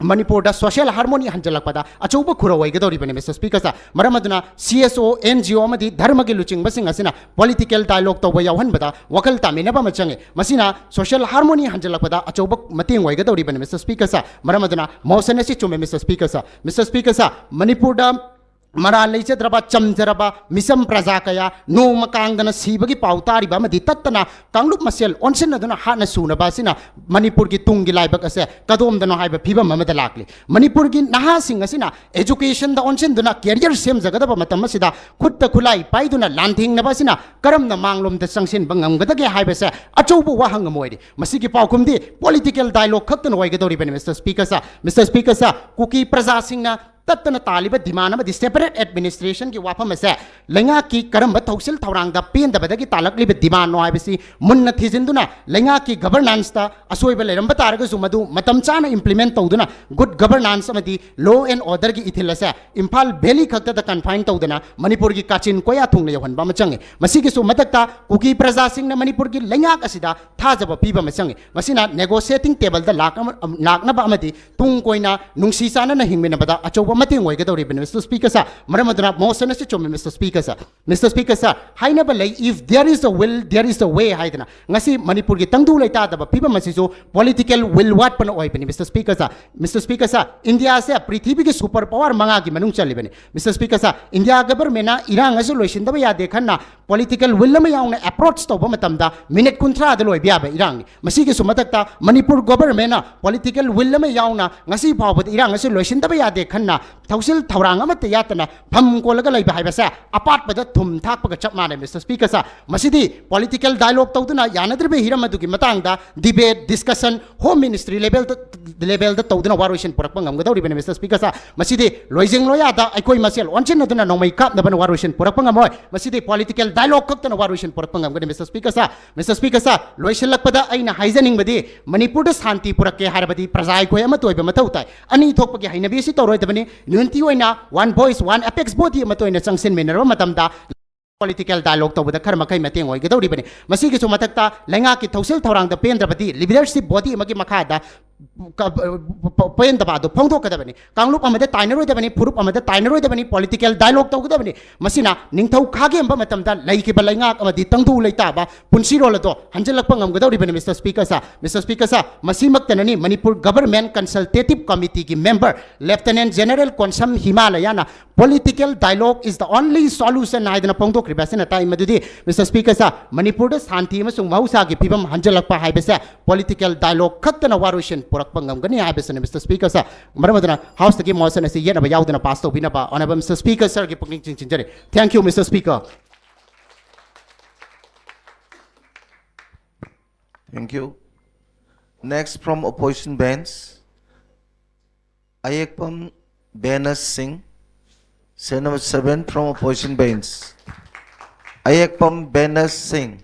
ꯃꯅꯤꯄꯨꯔꯗ social harmony ꯍꯟꯖꯤꯜꯂꯛꯄꯗ ꯑꯆꯧꯕ ꯈꯨꯔꯧ ꯑꯣꯏꯒꯗꯧꯔꯤꯕꯅꯤ, Mister Speaker sir꯫ ꯃꯔꯝ ꯑꯗꯨꯅ C S O, N G O ꯑꯃꯗꯤ ꯙꯔꯃꯒꯤ ꯂꯨꯆꯤꯡꯕꯁꯤꯡ ꯑꯁꯤꯅ political dialogue ꯇꯧꯕ ꯌꯥꯎꯍꯟꯕꯗ ꯋꯥꯈꯜ ꯇꯥꯃꯤꯟꯅꯕ ꯑꯃ ꯆꯪꯉꯤ꯫ ꯃꯁꯤꯅ social harmony ꯍꯟꯖꯤꯜꯂꯛꯄꯗ ꯑꯆꯧꯕ ꯃꯇꯦꯡ ꯑꯣꯏꯒꯗꯧꯔꯤꯕꯅꯤ, Mister Speaker sir꯫ ꯃꯔꯝ ꯑꯗꯨꯅ motion ꯑꯁꯤ ꯆꯨꯝꯃꯦ, Mister Speaker sir꯫ Mister Speaker sir, ꯃꯅꯤꯄꯨꯔꯗ ꯃꯔꯥꯜ ꯂꯩꯖꯗ꯭ꯔꯕ, ꯆꯝꯖꯔꯕ ꯃꯤꯆꯝ ꯄ꯭ꯔꯖꯥ ꯀꯌꯥ ꯅꯣꯡꯃ ꯀꯥꯡꯗꯅ ꯁꯤꯕꯒꯤ ꯄꯥꯎ ꯇꯥꯔꯤꯕ ꯑꯃꯗꯤ ꯇꯠꯇꯅ ꯀꯥꯡꯂꯨꯞ ꯃꯁꯦꯜ ꯑꯣꯟꯁꯤꯟꯅꯗꯨꯅ ꯍꯥꯠꯅ ꯁꯨꯅꯕ ꯑꯁꯤꯅ ꯃꯅꯤꯄꯨꯔꯒꯤ ꯇꯨꯡꯒꯤ ꯂꯥꯏꯕꯛ ꯑꯁꯦ ꯀꯗꯣꯝꯗꯅꯣ ꯍꯥꯏꯕ ꯐꯤꯕꯝ ꯑꯃꯗ ꯂꯥꯛꯂꯤ꯫ ꯃꯅꯤꯄꯨꯔꯒꯤ ꯅꯍꯥꯁꯤꯡ ꯑꯁꯤꯅ educationꯗ ꯑꯣꯟꯁꯤꯟꯗꯨꯅ career ꯁꯦꯝꯖꯒꯗꯕ ꯃꯇꯝ ꯑꯁꯤꯗ ꯈꯨꯠꯇ ꯈꯨꯠꯂꯥꯏ ꯄꯥꯏꯗꯨꯅ ꯂꯥꯟꯊꯦꯡꯅꯕ ꯑꯁꯤꯅ ꯀꯔꯝꯅ ꯃꯥꯡꯂꯣꯝꯗ ꯆꯪꯁꯤꯟꯕ ꯉꯝꯒꯗꯒꯦ ꯍꯥꯏꯕꯁꯦ ꯑꯆꯧꯕ ꯋꯥꯍꯪ ꯑꯃ ꯑꯣꯏꯔꯤ꯫ ꯃꯁꯤꯒꯤ ꯄꯥꯎꯈꯨꯝꯗꯤ political dialogue ꯈꯛꯇꯅ ꯑꯣꯏꯒꯗꯧꯔꯤꯕꯅꯤ꯫ Mister Speaker sir, Mister Speaker sir, ꯀꯨꯀꯤ ꯄ꯭ꯔꯖꯥꯁꯤꯡꯅ ꯇꯠꯇꯅ ꯇꯥꯜꯂꯤꯕ demand ꯑꯃꯗꯤ separate administrationꯒꯤ ꯋꯥꯐꯝ ꯑꯁꯦ ꯂꯩꯉꯥꯛꯀꯤ ꯀꯔꯝꯕ ꯊꯧꯁꯤꯜ ꯊꯧꯔꯥꯡꯗ ꯄꯦꯟꯗꯕꯗꯒꯤ ꯇꯥꯜꯂꯛꯂꯤꯕ demandꯅꯣ ꯍꯥꯏꯕꯁꯤ ꯃꯨꯟꯅ ꯊꯤꯖꯤꯟꯗꯨꯅ ꯂꯩꯉꯥꯛꯀꯤ governanceta ꯑꯁꯣꯏꯕ ꯂꯩꯔꯝꯕ ꯇꯥꯔꯒꯁꯨ ꯃꯗꯨ ꯃꯇꯝ ꯆꯥꯅ implement ꯇꯧꯗꯨꯅ good governance ꯑꯃꯗꯤ law and orderꯒꯤ ꯏꯊꯤꯜ ꯑꯁꯦ ꯏꯝꯐꯥꯜ valley ꯈꯛꯇꯗ confine ꯇꯧꯗꯅ ꯃꯅꯤꯄꯨꯔꯒꯤ ꯀꯥꯆꯤꯟ ꯀꯣꯌꯥ ꯊꯨꯡꯅ ꯌꯧꯍꯟꯕ ꯑꯃ ꯆꯪꯉꯤ꯫ ꯃꯁꯤꯒꯤꯁꯨ ꯃꯊꯛꯇ ꯀꯨꯀꯤ ꯄ꯭ꯔꯖꯥꯁꯤꯡꯅ ꯃꯅꯤꯄꯨꯔꯒꯤ ꯂꯩꯉꯥꯛ ꯑꯁꯤꯗ ꯊꯥꯖꯕ ꯄꯤꯕ ꯑꯃ ꯆꯪꯉꯤ꯫ ꯃꯁꯤꯅ negotiating tableꯗ ꯂꯥꯛ ꯑꯃ, ꯂꯥꯛꯅꯕ ꯑꯃꯗꯤ ꯇꯨꯡ ꯀꯣꯏꯅ ꯅꯨꯡꯁꯤ ꯆꯥꯟꯅꯅ ꯍꯤꯡꯃꯤꯟꯅꯕꯗ ꯑꯆꯧꯕ ꯃꯇꯦꯡ ꯑꯣꯏꯒꯗꯧꯔꯤꯕꯅꯤ꯫ Mister Speaker sir, ꯃꯔꯝ ꯑꯗꯨꯅ motion ꯑꯁꯤ ꯆꯨꯝꯃꯤ꯫ Mister Speaker sir, Mister Speaker sir, ꯍꯥꯏꯅꯕ ꯂꯩ, "If there is a will, there is a way" ꯍꯥꯏꯗꯅ꯫ ꯉꯁꯤ ꯃꯅꯤꯄꯨꯔꯒꯤ ꯇꯪꯗꯨ ꯂꯩꯇꯥꯗꯕ ꯐꯤꯕꯝ ꯑꯁꯤꯁꯨ political will ꯋꯥꯠꯄꯅ ꯑꯣꯏꯕꯅꯤ꯫ Mister Speaker sir, Mister Speaker sir, ꯏꯟꯗꯤꯌꯥꯁꯦ ꯄ꯭ꯔꯤꯊꯤꯕꯤꯒꯤ super power ꯃꯉꯥꯒꯤ ꯃꯅꯨꯡ ꯆꯜꯂꯤꯕꯅꯤ꯫ Mister Speaker sir, ꯏꯟꯗꯤꯌꯥ governmentꯅ ꯏꯔꯥꯡ ꯑꯁꯤ ꯂꯣꯏꯁꯤꯟꯗꯕ ꯌꯥꯗꯦ ꯈꯟꯅ political will ꯑꯃ ꯌꯥꯎꯅ approach ꯇꯧꯕ ꯃꯇꯝꯗ minute ꯀꯨꯟꯊ꯭ꯔꯥꯗ ꯂꯣꯏꯕ ꯌꯥꯕ ꯏꯔꯥꯡꯅꯤ꯫ ꯃꯁꯤꯒꯤꯁꯨ ꯃꯊꯛꯇ ꯃꯅꯤꯄꯨꯔ governmentꯅ political will ꯑꯃ ꯌꯥꯎꯅ ꯉꯁꯤ ꯐꯥꯎꯕꯗ ꯏꯔꯥꯡ ꯑꯁꯤ ꯂꯣꯏꯁꯤꯟꯗꯕ ꯌꯥꯗꯦ ꯈꯟꯅ ꯊꯧꯁꯤꯜ ꯊꯧꯔꯥꯡ ꯑꯃꯠꯇ ꯌꯥꯠꯇꯅ ꯐꯝ ꯀꯣꯜꯂꯒ ꯂꯩꯕ ꯍꯥꯏꯕꯁꯦ ꯑꯄꯥꯠꯄꯗ ꯊꯨꯝ ꯊꯥꯛꯄꯒ ꯆꯞ ꯃꯥꯟꯅꯩ꯫ Mister Speaker sir, ꯃꯁꯤꯗꯤ political dialogue ꯇꯧꯗꯨꯅ ꯌꯥꯅꯗ꯭ꯔꯤꯕ ꯍꯤꯔꯝ ꯑꯗꯨꯒꯤ ꯃꯇꯥꯡꯗ debate, discussion, Home Ministry levelꯗ, levelꯗ ꯇꯧꯗꯨꯅ ꯋꯥꯔꯣꯏꯁꯤꯟ ꯄꯨꯔꯛꯄ ꯉꯝꯒꯗꯧꯔꯤꯕꯅꯤ꯫ Mister Speaker sir, ꯃꯁꯤꯗꯤ ꯂꯣꯏꯖꯤꯡ ꯂꯣꯌꯥꯗ ꯑꯩꯈꯣꯏ ꯃꯁꯦꯜ ꯑꯣꯟꯁꯤꯟꯅꯗꯨꯅ ꯅꯣꯡꯃꯩ ꯀꯥꯞꯅꯕꯅ ꯋꯥꯔꯣꯏꯁꯤꯟ ꯄꯨꯔꯛꯄ ꯉꯝꯃꯣꯏ꯫ ꯃꯁꯤꯗꯤ political dialogue ꯈꯛꯇꯅ ꯋꯥꯔꯣꯏꯁꯤꯟ ꯄꯨꯔꯛꯄ ꯉꯝꯒꯅꯤ꯫ Mister Speaker sir, Mister Speaker sir, ꯂꯣꯏꯁꯤꯜꯂꯛꯄꯗ ꯑꯩꯅ ꯍꯥꯏꯖꯅꯤꯡꯕꯗꯤ ꯃꯅꯤꯄꯨꯔꯗ ꯁꯥꯟꯇꯤ ꯄꯨꯔꯛꯀꯦ ꯍꯥꯏꯔꯕꯗꯤ ꯄ꯭ꯔꯖꯥ ꯑꯩꯈꯣꯏ ꯑꯃꯠꯇ ꯑꯣꯏꯕ ꯃꯊꯧ ꯇꯥꯏ꯫ ꯑꯅꯤ ꯊꯣꯛꯄꯒꯤ ꯍꯩꯅꯕꯤ ꯑꯁꯤ ꯇꯧꯔꯣꯏꯗꯕꯅꯤ꯫ Unity ꯑꯣꯏꯅ one voice, one apex body ꯑꯃꯠꯇ ꯑꯣꯏꯅ ꯆꯪꯁꯤꯟꯃꯤꯟꯅꯔꯕ ꯃꯇꯝꯗ political dialogue ꯇꯧꯕꯗ ꯈꯔ ꯃꯈꯩ ꯃꯇꯦꯡ ꯑꯣꯏꯒꯗꯧꯔꯤꯕꯅꯤ꯫ ꯃꯁꯤꯒꯤꯁꯨ ꯃꯊꯛꯇ ꯂꯩꯉꯥꯛꯀꯤ ꯊꯧꯁꯤꯜ ꯊꯧꯔꯥꯡꯗ ꯄꯦꯟꯗ꯭ꯔꯕꯗꯤ leadership body ꯑꯃꯒꯤ ꯃꯈꯥꯗ ꯄ-, ꯄ-, ꯄ-, ꯄꯦꯟꯗꯕ ꯑꯗꯨ ꯐꯣꯡꯗꯣꯛꯀꯗꯕꯅꯤ꯫ ꯀꯥꯡꯂꯨꯞ ꯑꯃꯗ ꯇꯥꯏꯅꯔꯣꯏꯗꯕꯅꯤ, ꯐꯨꯔꯨꯞ ꯑꯃꯗ ꯇꯥꯏꯅꯔꯣꯏꯗꯕꯅꯤ, political dialogue ꯇꯧꯒꯗꯕꯅꯤ꯫ ꯃꯁꯤꯅ ꯅꯤꯡꯊꯧ ꯈꯥꯒꯦꯝꯕ ꯃꯇꯝꯗ ꯂꯩꯈꯤꯕ ꯂꯩꯉꯥꯛ ꯑꯃꯗꯤ ꯇꯪꯗꯨ ꯂꯩꯇꯥꯕ ꯄꯨꯟꯁꯤꯔꯣꯜ ꯑꯗꯣ ꯍꯟꯖꯤꯜꯂꯛꯄ ꯉꯝꯒꯗꯧꯔꯤꯕꯅꯤ꯫ Mister Speaker sir, Mister Speaker sir, ꯃꯁꯤꯃꯛꯇꯅꯅꯤ Manipur Government Consultative Committeeꯒꯤ member Lieutenant General Konsam ꯍꯤꯃꯥꯂꯌꯥꯅ "Political dialogue is the only solution" ꯍꯥꯏꯗꯅ ꯐꯣꯡꯗꯣꯛꯈ꯭ꯔꯤꯕ ꯑꯁꯤꯅ ꯇꯥꯛꯏ ꯃꯗꯨꯗꯤ, Mister Speaker sir, ꯃꯅꯤꯄꯨꯔꯗ ꯁꯥꯟꯇꯤ ꯑꯃꯁꯨꯡ ꯃꯍꯧꯁꯥꯒꯤ ꯐꯤꯕꯝ ꯍꯟꯖꯤꯜꯂꯛꯄ ꯍꯥꯏꯕꯁꯦ political dialogue ꯈꯛꯇꯅ ꯋꯥꯔꯣꯏꯁꯤꯟ ꯄꯨꯔꯛꯄ ꯉꯝꯒꯅꯤ ꯍꯥꯏꯕꯁꯤꯅꯤ꯫ Mister Speaker sir, ꯃꯔꯝ ꯑꯗꯨꯅ Houseꯇꯒꯤ motion ꯑꯁꯤ ꯌꯦꯠꯅꯕ ꯌꯥꯎꯗꯅ pass ꯇꯧꯕꯤꯅꯕ Honourable Mister Speaker sirꯒꯤ ꯄꯨꯛꯅꯤꯡ ꯆꯤꯡꯁꯤꯟꯖꯔꯤ꯫ Thank you, Mister Speaker. Thank you. Next from opposition bench, Ayekpam Benas Singh, serial number seven from opposition bench. Ayekpam Benas Singh.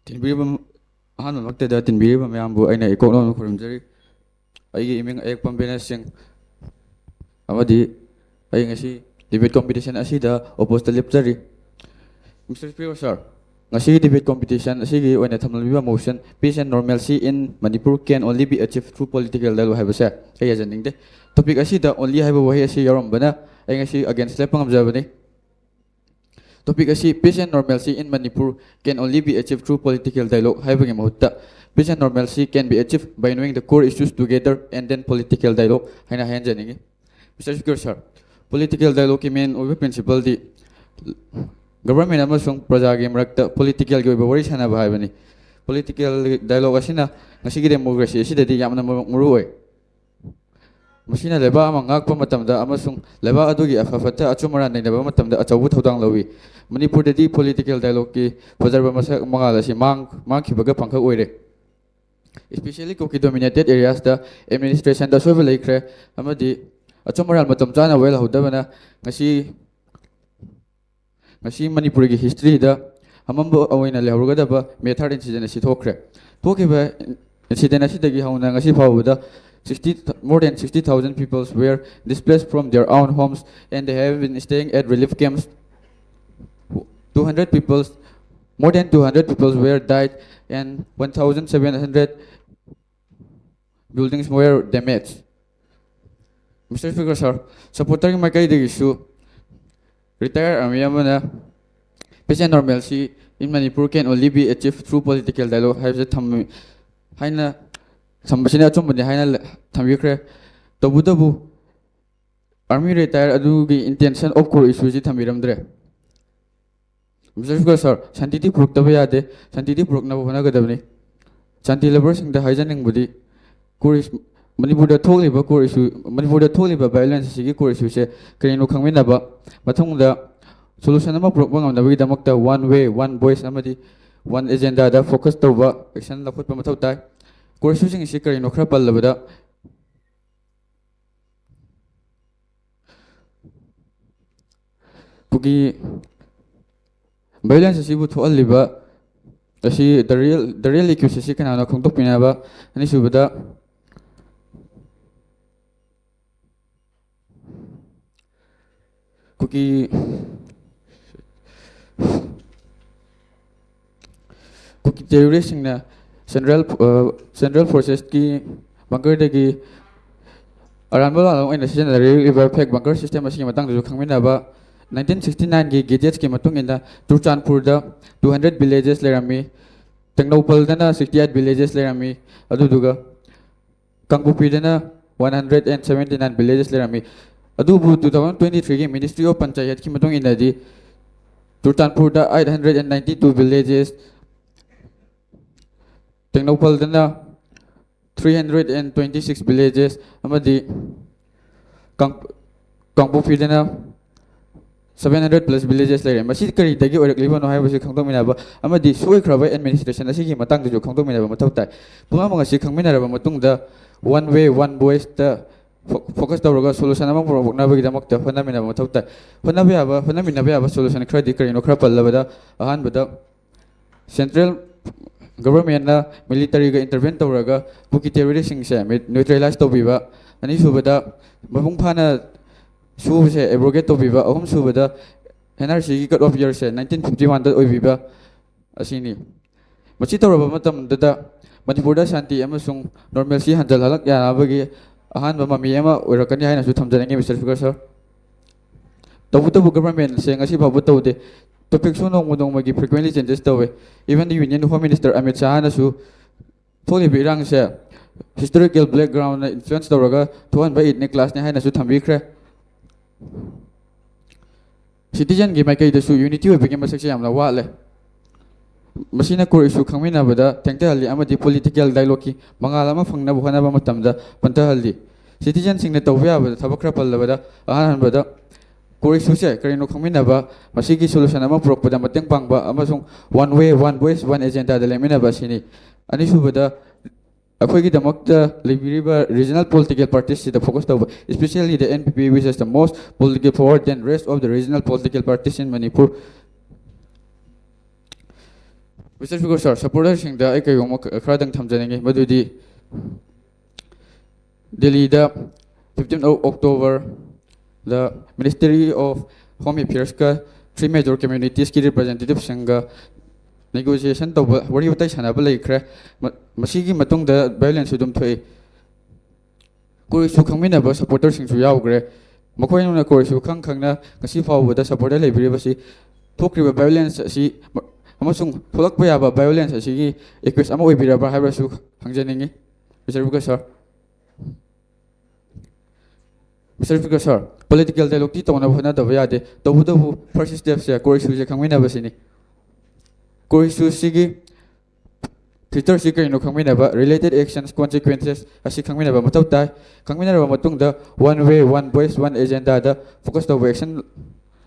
ꯇꯤꯟꯕꯤꯔꯤꯕ, ꯑꯍꯥꯟꯕꯃꯛꯇꯗ ꯇꯤꯟꯕꯤꯔꯤꯕ ꯃꯌꯥꯝꯕꯨ ꯑꯩꯅ ꯏꯀꯣꯛ ꯂꯥꯎꯅ ꯈꯨꯔꯨꯝꯖꯔꯤ꯫ ꯑꯩꯒꯤ ꯏꯃꯤꯡ ꯑꯌꯦꯛꯄꯝ ꯕꯦꯅꯦꯁ ꯁꯤꯡ ꯑꯃꯗꯤ ꯑꯩ ꯉꯁꯤ debate competition ꯑꯁꯤꯗ opposeꯇ ꯂꯦꯞꯆꯔꯤ꯫ Mister Speaker sir, ꯉꯁꯤꯒꯤ debate competition ꯑꯁꯤꯒꯤ ꯑꯣꯏꯅ ꯊꯝꯂꯝꯂꯤꯕ motion "Peace and normalcy in Manipur can only be achieved through political dialogue" ꯍꯥꯏꯕꯁꯦ ꯑꯩ ꯌꯥꯖꯅꯤꯡꯗꯦ꯫ Topic ꯑꯁꯤꯗ only ꯍꯥꯏꯕ ꯋꯥꯍꯩ ꯑꯁꯤ ꯌꯥꯎꯔꯝꯕꯅ ꯑꯩ ꯉꯁꯤ against ꯂꯦꯞꯄ ꯉꯝꯖꯕꯅꯤ꯫ Topic ꯑꯁꯤ "Peace and normalcy in Manipur can only be achieved through political dialogue" ꯍꯥꯏꯕꯒꯤ ꯃꯍꯨꯠꯇ "Peace and normalcy can be achieved by knowing the core issues together and then political dialogue" ꯍꯥꯏꯅ ꯍꯥꯏꯍꯟꯖꯅꯤꯡꯉꯤ꯫ Mister Speaker sir, political dialogueꯀꯤ main ꯑꯣꯏꯕ principleꯗꯤ government ꯑꯃꯁꯨꯡ ꯄ꯭ꯔꯖꯥꯒꯤ ꯃꯔꯛꯇ politicalꯒꯤ ꯑꯣꯏꯕ ꯋꯥꯔꯤ ꯁꯥꯟꯅꯕ ꯍꯥꯏꯕꯅꯤ꯫ Political dialogue ꯑꯁꯤꯅ ꯉꯁꯤꯒꯤ democracy ꯑꯁꯤꯗꯗꯤ ꯌꯥꯝꯅ ꯃꯔꯨ ꯑꯣꯏ꯫ ꯃꯁꯤꯅ ꯂꯩꯕꯥꯛ ꯑꯃ ꯉꯥꯛꯄ ꯃꯇꯝꯗ ꯑꯃꯁꯨꯡ ꯂꯩꯕꯥꯛ ꯑꯗꯨꯒꯤ ꯑꯐ ꯐꯠꯇ, ꯑꯆꯨꯝ ꯑꯔꯥꯟ ꯅꯩꯅꯕ ꯃꯇꯝꯗ ꯑꯆꯧꯕ ꯊꯧꯗꯥꯡ ꯂꯧꯏ꯫ ꯃꯅꯤꯄꯨꯔꯗꯗꯤ political dialogueꯀꯤ ꯐꯖꯔꯕ ꯃꯁꯛ ꯃꯉꯥꯜ ꯑꯁꯤ ꯃꯥꯡ-, ꯃꯥꯡꯈꯤꯕꯒ ꯄꯥꯡꯈꯛ ꯑꯣꯏꯔꯦ꯫ Especially ꯀꯨꯀꯤ dominated areasꯇ administrationꯗ ꯑꯁꯣꯏꯕ ꯂꯩꯈ꯭ꯔꯦ ꯑꯃꯗꯤ ꯑꯆꯨꯝ ꯑꯔꯥꯟ ꯃꯇꯝ ꯆꯥꯅ ꯋꯥꯌꯦꯜꯍꯧꯗꯕꯅ ꯉꯁꯤ ꯉꯁꯤ ꯃꯅꯤꯄꯨꯔꯒꯤ historyꯗ ꯑꯃꯝꯕ ꯑꯣꯏꯅ ꯂꯩꯍꯧꯔꯒꯗꯕ May third incident ꯑꯁꯤ ꯊꯣꯛꯈ꯭ꯔꯦ꯫ ꯊꯣꯛꯈꯤꯕ incident ꯑꯁꯤꯗꯒꯤ ꯍꯧꯅ ꯉꯁꯤ ꯐꯥꯎꯕꯗ sixty, more than sixty thousand people were displaced from their own homes and they have been staying at relief camps. Two hundred people More than two hundred people were died and one thousand seven hundred buildings were damaged. Mister Speaker, sir, supporterꯒꯤ ꯃꯥꯏꯀꯩꯗꯒꯤꯁꯨ retired army ꯑꯃꯅ peace and normalcy in Manipur can only be achieved through political dialogue ꯍꯥꯏꯕꯁꯦ ꯊꯝꯃꯤ ꯍꯥꯏꯅ ꯊꯝꯕꯁꯤꯅ ꯑꯆꯨꯝꯕꯅꯤ ꯍꯥꯏꯅ ꯊꯝꯕꯤꯈ꯭ꯔꯦ꯫ ꯇꯧꯕꯇꯕꯨ army retire ꯑꯗꯨꯒꯤ intention of core issueꯁꯤ ꯊꯝꯕꯤꯔꯝꯗ꯭ꯔꯦ꯫ Mister Speaker, sir, ꯁꯥꯟꯇꯤꯗꯤ ꯄꯨꯔꯛꯇꯕ ꯌꯥꯗꯦ, ꯁꯥꯟꯇꯤꯗꯤ ꯄꯨꯔꯛꯅꯕ ꯍꯣꯠꯅꯒꯗꯕꯅꯤ꯫ ꯁꯥꯟꯇꯤ loverꯁꯤꯡꯗ ꯍꯥꯏꯖꯅꯤꯡꯕꯗꯤ, core issue, ꯃꯅꯤꯄꯨꯔꯗ ꯊꯣꯛꯂꯤꯕ core issue, ꯃꯅꯤꯄꯨꯔꯗ ꯊꯣꯛꯂꯤꯕ violence ꯑꯁꯤꯒꯤ core issueꯁꯦ ꯀꯔꯤꯅꯣ ꯈꯪꯃꯤꯟꯅꯕ, ꯃꯊꯪꯗ solution ꯑꯃ ꯄꯨꯔꯛꯄ ꯉꯝꯅꯕꯒꯤꯗꯃꯛꯇ one way, one voice ꯑꯃꯗꯤ one agendaꯗ focus ꯇꯧꯕ action ꯂꯧꯈꯠꯄ ꯃꯊꯧ ꯇꯥꯏ꯫ Core issueꯁꯤꯡ ꯑꯁꯤ ꯀꯔꯤꯅꯣ ꯈꯔ ꯄꯜꯂꯕꯗ, ꯀꯨꯀꯤ violence ꯑꯁꯤꯕꯨ ꯊꯣꯛꯍꯜꯂꯤꯕ ꯑꯁꯤ the real, the real accused ꯑꯁꯤ ꯀꯅꯥꯅꯣ ꯈꯪꯗꯣꯛꯄꯤꯅꯕ꯫ ꯑꯅꯤꯁꯨꯕꯗ, ꯀꯨꯀꯤ ꯀꯨꯀꯤ terroristꯁꯤꯡꯅ central, central forcesꯀꯤ bunkerꯗꯒꯤ ꯑꯔꯥꯟꯕ ꯂꯥꯟꯂꯣꯡ ꯑꯣꯏꯅ ꯁꯤꯖꯤꯟꯅꯔꯤꯕ fake bunker system ꯑꯁꯤꯒꯤ ꯃꯇꯥꯡꯗꯁꯨ ꯈꯪꯃꯤꯟꯅꯕ꯫ Nineteen sixty nineꯒꯤ gazetteꯀꯤ ꯃꯇꯨꯡ ꯏꯟꯅ ꯆꯨꯔꯆꯥꯟꯄꯨꯔꯗ two hundred villages ꯂꯩꯔꯝꯃꯤ, ꯇꯦꯡꯅꯧꯄꯜꯗꯅ sixty eight villages ꯂꯩꯔꯝꯃꯤ, ꯑꯗꯨꯗꯨꯒ ꯀꯥꯡꯄꯣꯛꯄꯤꯗꯅ one hundred and seventy nine villages ꯂꯩꯔꯝꯃꯤ꯫ ꯑꯗꯨꯕꯨ two thousand twenty threeꯒꯤ Ministry of Panchayatꯀꯤ ꯃꯇꯨꯡ ꯏꯟꯅꯗꯤ ꯆꯨꯔꯆꯥꯟꯄꯨꯔꯗ eight hundred and ninety two villages, ꯇꯦꯡꯅꯧꯄꯜꯗꯅ three hundred and twenty six villages ꯑꯃꯗꯤ ꯀꯥꯡ-, ꯀꯥꯡꯄꯣꯛꯄꯤꯗꯅ seven hundred plus villages ꯂꯩꯔꯦ꯫ ꯃꯁꯤ ꯀꯔꯤꯗꯒꯤ ꯑꯣꯏꯔꯛꯂꯤꯕꯅꯣ ꯍꯥꯏꯕꯁꯤ ꯈꯪꯗꯣꯛꯃꯤꯟꯅꯕ ꯑꯃꯗꯤ ꯁꯣꯏꯈ꯭ꯔꯕ administration ꯑꯁꯤꯒꯤ ꯃꯇꯥꯡꯗꯁꯨ ꯈꯪꯗꯣꯛꯃꯤꯟꯅꯕ ꯃꯊꯧ ꯇꯥꯏ꯫ ꯄꯨꯝꯅꯃꯛ ꯑꯁꯤ ꯈꯪꯃꯤꯟꯅꯔꯕ ꯃꯇꯨꯡꯗ one way, one voiceꯇ fo-, focus ꯇꯧꯔꯒ solution ꯑꯃ ꯄꯨꯔꯛꯅꯕꯒꯤꯗꯃꯛꯇ ꯍꯣꯠꯅꯃꯤꯟꯅꯕ ꯃꯊꯧ ꯇꯥꯏ꯫ ꯍꯣꯠꯅꯕ ꯌꯥꯕ, ꯍꯣꯠꯅꯃꯤꯟꯅꯕ ꯌꯥꯕ solution ꯈꯔꯗꯤ ꯀꯔꯤꯅꯣ ꯈꯔ ꯄꯜꯂꯕꯗ, ꯑꯍꯥꯟꯕꯗ, central governmentꯅ militaryꯒ intervene ꯇꯧꯔꯒ ꯀꯨꯀꯤ terroristꯁꯤꯡꯁꯦ neutralize ꯇꯧꯕꯤꯕ꯫ ꯑꯅꯤꯁꯨꯕꯗ, ꯃꯄꯨꯡ ꯐꯥꯅ ꯁꯨꯕꯁꯦ abrogate ꯇꯧꯕꯤꯕ꯫ ꯑꯍꯨꯝꯁꯨꯕꯗ, NRCꯒꯤ cut off yearꯁꯦ nineteen fifty oneꯗ ꯑꯣꯏꯕꯤꯕ꯫ ꯑꯁꯤꯅꯤ꯫ ꯃꯁꯤ ꯇꯧꯔꯕ ꯃꯇꯝꯗꯨꯗ ꯃꯅꯤꯄꯨꯔꯗ ꯁꯥꯟꯇꯤ ꯑꯃꯁꯨꯡ normalcy ꯍꯟꯖꯤꯜꯍꯜꯂꯛ ꯌꯥꯅꯕꯒꯤ ꯑꯍꯥꯟꯕ ꯃꯃꯤ ꯑꯃ ꯑꯣꯏꯔꯛꯀꯅꯤ ꯍꯥꯏꯅꯁꯨ ꯊꯝꯖꯅꯤꯡꯉꯤ, Mister Speaker sir꯫ ꯇꯧꯕꯇꯕꯨ governmentꯁꯦ ꯉꯁꯤ ꯐꯥꯎꯕ ꯇꯧꯗꯦ꯫ Topicꯁꯨ ꯅꯣꯡꯃ ꯅꯣꯡꯃꯒꯤ frequently changes ꯇꯧꯋꯦ꯫ Even the Union Home Minister Amit ꯁꯥꯍꯅꯁꯨ ꯊꯣꯛꯂꯤꯕ ꯏꯔꯥꯡꯁꯦ historical backgroundꯅ influence ꯇꯧꯔꯒ ꯊꯣꯛꯍꯟꯕ ethnic clashꯅꯤ ꯍꯥꯏꯅꯁꯨ ꯊꯝꯕꯤꯈ꯭ꯔꯦ꯫ Citizenꯒꯤ ꯃꯥꯏꯀꯩꯗꯁꯨ unity ꯑꯣꯏꯕꯒꯤ ꯃꯁꯛꯁꯦ ꯌꯥꯝꯅ ꯋꯥꯠꯂꯦ꯫ ꯃꯁꯤꯅ core issue ꯈꯪꯃꯤꯟꯅꯕꯗ ꯊꯦꯡꯊꯍꯜꯂꯤ ꯑꯃꯗꯤ political dialogueꯀꯤ ꯃꯉꯥꯜ ꯑꯃ ꯐꯪꯅꯕ ꯍꯣꯠꯅꯕ ꯃꯇꯝꯗ ꯄꯟꯊꯍꯜꯂꯤ꯫ Citizenꯁꯤꯡꯅ ꯇꯧꯕ ꯌꯥꯕꯗ ꯊꯕꯛ ꯈꯔ ꯄꯜꯂꯕꯗ, ꯑꯍꯥꯟꯕꯗ core issueꯁꯦ ꯀꯔꯤꯅꯣ ꯈꯪꯃꯤꯟꯅꯕ, ꯃꯁꯤꯒꯤ solution ꯑꯃ ꯄꯨꯔꯛꯄꯗ ꯃꯇꯦꯡ ꯄꯥꯡꯕ ꯑꯃꯁꯨꯡ one way, one voice, one agendaꯗ ꯂꯦꯡꯃꯤꯟꯅꯕ ꯑꯁꯤꯅꯤ꯫ ꯑꯅꯤꯁꯨꯕꯗ, ꯑꯩꯈꯣꯏꯒꯤꯗꯃꯛꯇ ꯂꯩꯕꯤꯔꯤꯕ regional political partiesꯁꯤꯗ focus ꯇꯧꯕ, especially the NPP, which is the most political forward than rest of the regional political parties in Manipur꯫ Mister Speaker sir, supporterꯁꯤꯡꯗ ꯑꯩ ꯀꯩꯒꯨꯝꯕ ꯈ-, ꯈꯔꯗꯪ ꯊꯝꯖꯅꯤꯡꯉꯤ, ꯃꯗꯨꯗꯤ ꯗꯦꯜꯂꯤꯗ fifteen of Octoberꯗ Ministry of Home Affairsꯀ three major communitiesꯀꯤ representativeꯁꯤꯡꯒ negotiation ꯇꯧꯕ, ꯋꯥꯔꯤ ꯋꯥꯇꯥꯏ ꯁꯥꯟꯅꯕ ꯂꯩꯈ꯭ꯔꯦ꯫ ꯃ-, ꯃꯁꯤꯒꯤ ꯃꯇꯨꯡꯗ violenceꯁꯨ ꯑꯗꯨꯝ ꯊꯣꯛꯏ꯫ Core issue ꯈꯪꯃꯤꯟꯅꯕ supporterꯁꯤꯡꯁꯨ ꯌꯥꯎꯈ꯭ꯔꯦ꯫ ꯃꯈꯣꯏꯅ core issue ꯈꯪ ꯈꯪꯅ ꯉꯁꯤ ꯐꯥꯎꯕꯗ supporter ꯂꯩꯕꯤꯔꯤꯕꯁꯤ ꯊꯣꯛꯈ꯭ꯔꯤꯕ violence ꯑꯁꯤ ꯃ-, ꯑꯃꯁꯨꯡ ꯊꯣꯛꯂꯛꯄ ꯌꯥꯕ violence ꯑꯁꯤꯒꯤ accused ꯑꯃ ꯑꯣꯏꯕꯤꯔꯕ꯭ꯔꯥ ꯍꯥꯏꯕꯁꯨ ꯍꯪꯖꯅꯤꯡꯉꯤ, Mister Speaker sir꯫ Mister Speaker sir, political dialogueꯇꯤ ꯇꯧꯅꯕ ꯍꯣꯠꯅꯗꯕ ꯌꯥꯗꯦ꯫ ꯇꯧꯕꯇꯕꯨ first stepꯁꯦ core issueꯁꯦ ꯈꯪꯃꯤꯟꯅꯕꯁꯤꯅꯤ꯫ Core issueꯁꯤꯒꯤ featureꯁꯤ ꯀꯔꯤꯅꯣ ꯈꯪꯃꯤꯟꯅꯕ, related actions, consequences ꯑꯁꯤ ꯈꯪꯃꯤꯟꯅꯕ ꯃꯊꯧ ꯇꯥꯏ꯫ ꯈꯪꯃꯤꯟꯅꯔꯕ ꯃꯇꯨꯡꯗ one way, one voice, one agendaꯗ focus ꯇꯧꯕ action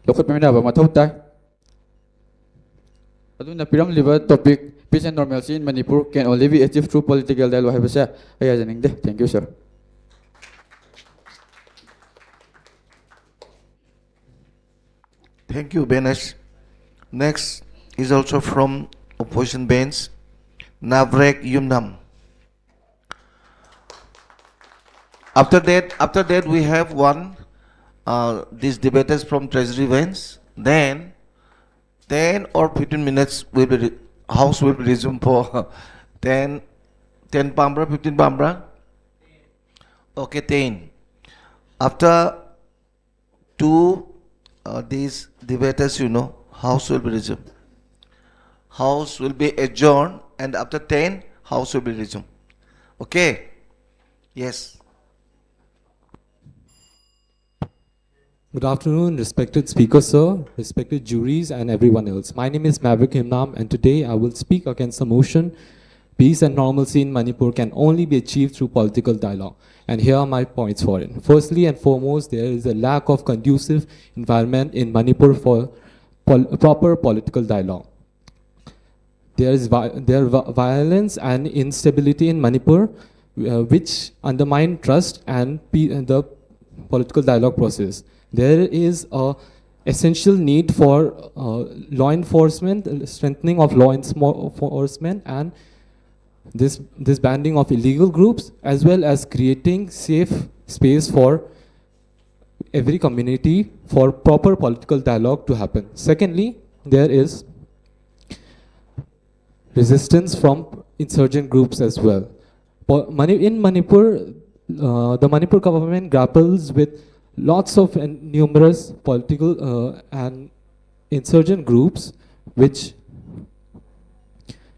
ꯂꯧꯈꯠꯃꯤꯟꯅꯕ ꯃꯊꯧ ꯇꯥꯏ꯫ ꯑꯗꯨꯅ ꯄꯤꯔꯝꯂꯤꯕ topic, "Peace and normalcy in Manipur can only be achieved through political dialogue" ꯍꯥꯏꯕꯁꯦ ꯑꯩ ꯍꯥꯏꯖꯅꯤꯡꯗꯦ꯫ Thank you, sir. Thank you, Benesh. Next is also from opposition bench, Navrek Yumnam. After that, after that we have one, uh, these debaters from Treasury bench. Then ten or fifteen minutes will be re- house will be resumed for ten. ten ꯄꯥꯝꯕ꯭ꯔꯥ, fifteen ꯄꯥꯝꯕ꯭ꯔꯥ? Okay, ten. After two uh, these debaters, you know, house will be resumed. House will be adjourned, and after ten, house will be resumed. Okay? Yes. Good afternoon, respected speaker, sir, respected juries, and everyone else. My name is Maverick Himnam, and today I will speak against the motion: "Peace and normalcy in Manipur can only be achieved through political dialogue." And here are my points for it. Firstly and foremost, there is a lack of conducive environment in Manipur for pol- proper political dialogue. There is vi- there vi- violence and instability in Manipur, uh, which undermine trust and pe- the political dialogue process. There is a essential need for uh, law enforcement, uh, strengthening of law ensmo- enforcement, and this disbanding of illegal groups, as well as creating safe space for every community for proper political dialogue to happen. Secondly, there is resistance from insurgent groups as well. Po- Mani- in Manipur, uh, the Manipur government grapples with lots of and numerous political uh, and insurgent groups which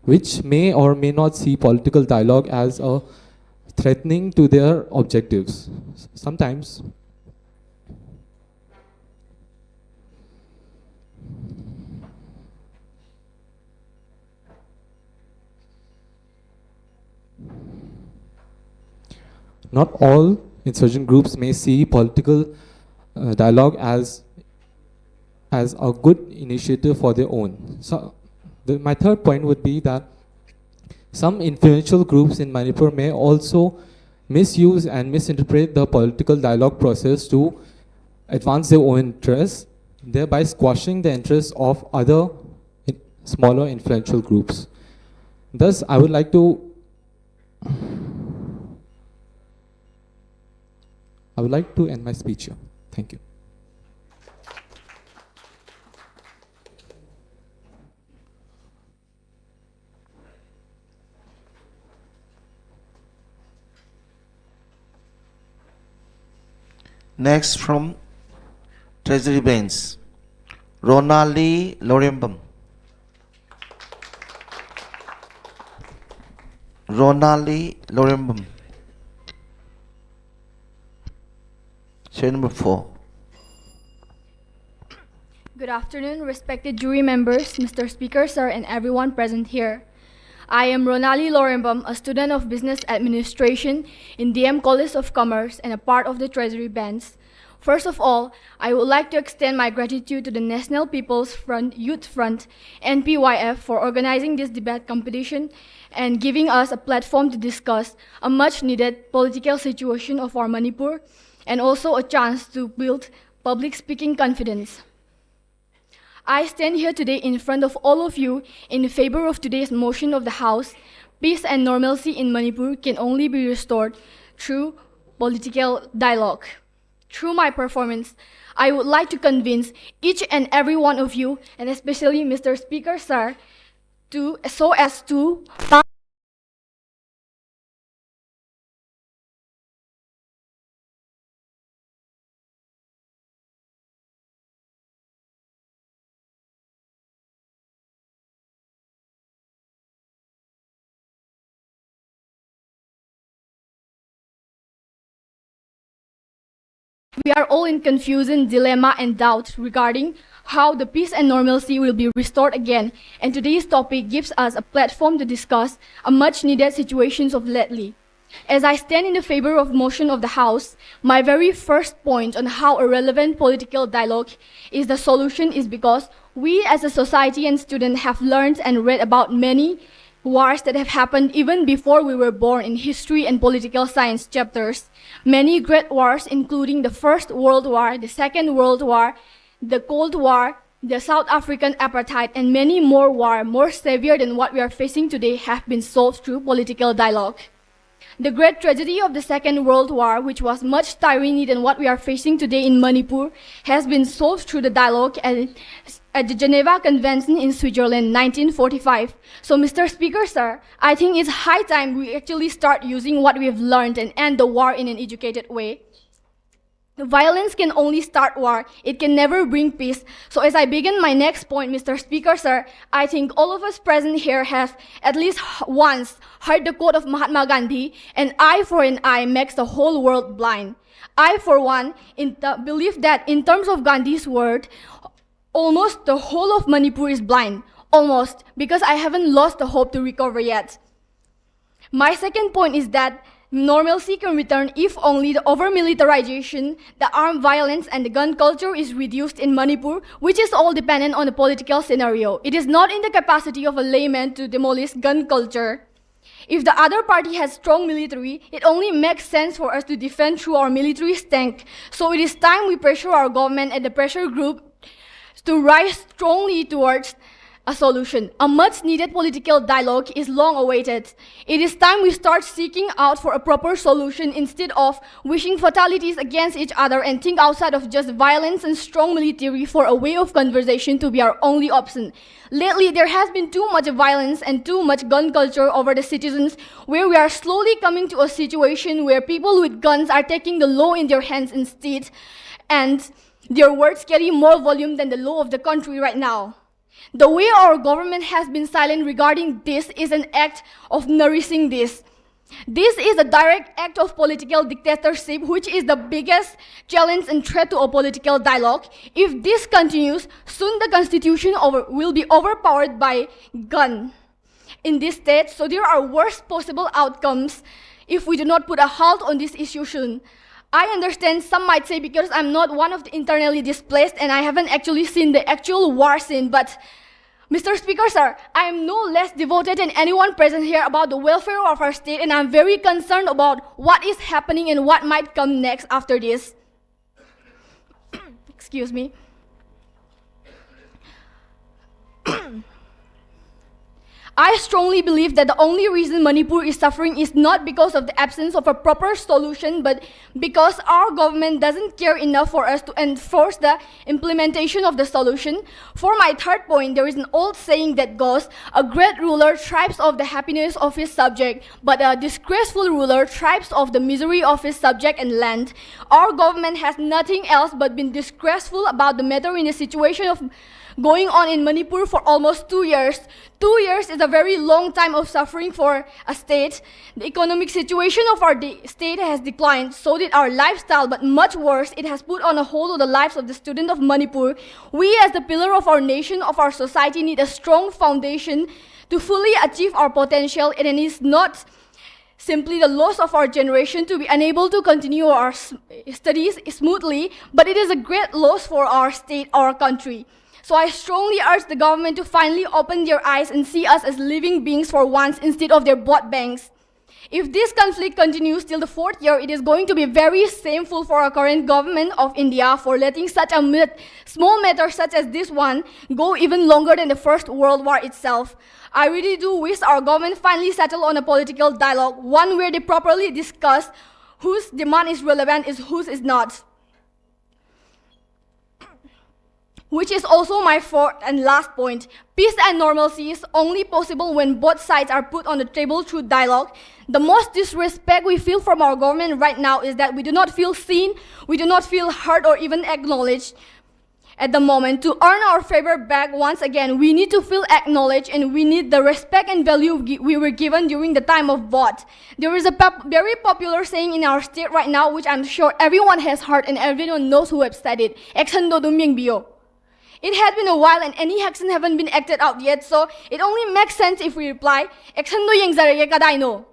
which may or may not see political dialogue as a threatening to their objectives. Sometimes not all insurgent groups may see political uh, dialogue as as a good initiative for their own. So, the, my third point would be that some influential groups in Manipur may also misuse and misinterpret the political dialogue process to advance their own interests, thereby squashing the interests of other in- smaller influential groups. Thus, I would like to I would like to end my speech here. Thank you. Next from Treasury Bench, Ronali Lorembam. Ronali Lorembam. Serial number four. Good afternoon, respected jury members, Mister Speaker, sir, and everyone present here. I am Ronali Lorembam, a student of Business Administration in D M College of Commerce and a part of the Treasury Bench. First of all, I would like to extend my gratitude to the National People's Front Youth Front, N P Y F, for organizing this debate competition and giving us a platform to discuss a much needed political situation of our Manipur and also a chance to build public speaking confidence. I stand here today in front of all of you in favor of today's motion of the House. Peace and normalcy in Manipur can only be restored through political dialogue. Through my performance, I would like to convince each and every one of you, and especially Mister Speaker, sir, to so as to We are all in confusion, dilemma, and doubt regarding how the peace and normalcy will be restored again, and today's topic gives us a platform to discuss a much needed situations of lately. As I stand in the favor of motion of the House, my very first point on how a relevant political dialogue is the solution is because we as a society and student have learned and read about many wars that have happened even before we were born in history and political science chapters. Many great wars, including the First World War, the Second World War, the Cold War, the South African apartheid, and many more wars more severe than what we are facing today, have been solved through political dialogue. The great tragedy of the Second World War, which was much tyranny than what we are facing today in Manipur, has been solved through the dialogue and at the Geneva Convention in Switzerland, nineteen forty-five. So, Mister Speaker, sir, I think it's high time we actually start using what we have learned and end the war in an educated way. Violence can only start war. It can never bring peace. So as I begin my next point, Mister Speaker, sir, I think all of us present here have at least h- once heard the quote of Mahatma Gandhi, "An eye for an eye makes the whole world blind." I, for one, in the believe that in terms of Gandhi's word, almost the whole of Manipur is blind. Almost, because I haven't lost the hope to recover yet. My second point is that normalcy can return if only the over militarization, the armed violence, and the gun culture is reduced in Manipur, which is all dependent on the political scenario. It is not in the capacity of a layman to demolish gun culture. If the other party has strong military, it only makes sense for us to defend through our military strength. So it is time we pressure our government and the pressure group to rise strongly towards a solution. A much needed political dialogue is long awaited. It is time we start seeking out for a proper solution instead of wishing fatalities against each other and think outside of just violence and strong military for a way of conversation to be our only option. Lately, there has been too much violence and too much gun culture over the citizens, where we are slowly coming to a situation where people with guns are taking the law in their hands instead, and their words carry more volume than the law of the country right now. The way our government has been silent regarding this is an act of nourishing this. This is a direct act of political dictatorship, which is the biggest challenge and threat to a political dialogue. If this continues, soon the constitution over, will be overpowered by gun in this state. So there are worst possible outcomes if we do not put a halt on this issue soon. I understand some might say because I'm not one of the internally displaced and I haven't actually seen the actual war scene, but Mister Speaker, sir, I am no less devoted than anyone present here about the welfare of our state, and I'm very concerned about what is happening and what might come next after this. Excuse me. I strongly believe that the only reason Manipur is suffering is not because of the absence of a proper solution, but because our government doesn't care enough for us to enforce the implementation of the solution. For my third point, there is an old saying that goes, "A great ruler thrives of the happiness of his subject, but a disgraceful ruler thrives of the misery of his subject and land." Our government has nothing else but been disgraceful about the matter in the situation of going on in Manipur for almost two years. Two years is a very long time of suffering for a state. The economic situation of our de- state has declined, so did our lifestyle, but much worse, it has put on a hold on the lives of the student of Manipur. We, as the pillar of our nation, of our society, need a strong foundation to fully achieve our potential, and it is not simply the loss of our generation to be unable to continue our s- studies smoothly, but it is a great loss for our state, our country. So I strongly urge the government to finally open their eyes and see us as living beings for once instead of their blood banks. If this conflict continues till the fourth year, it is going to be very shameful for our current government of India for letting such a mit- small matter such as this one go even longer than the First World War itself. I really do wish our government finally settle on a political dialogue, one where they properly discuss whose demand is relevant is whose is not. Which is also my fourth and last point. Peace and normalcy is only possible when both sides are put on the table through dialogue. The most disrespect we feel from our government right now is that we do not feel seen, we do not feel heard or even acknowledged at the moment. To earn our favor back once again, we need to feel acknowledged, and we need the respect and value we were given during the time of vote. There is a pop- very popular saying in our state right now, which I'm sure everyone has heard and everyone knows who have said it. Action do dum yeng biyo. It had been a while and any action haven't been acted out yet, so it only makes sense if we reply, "Action do yeng zare ye kadai no."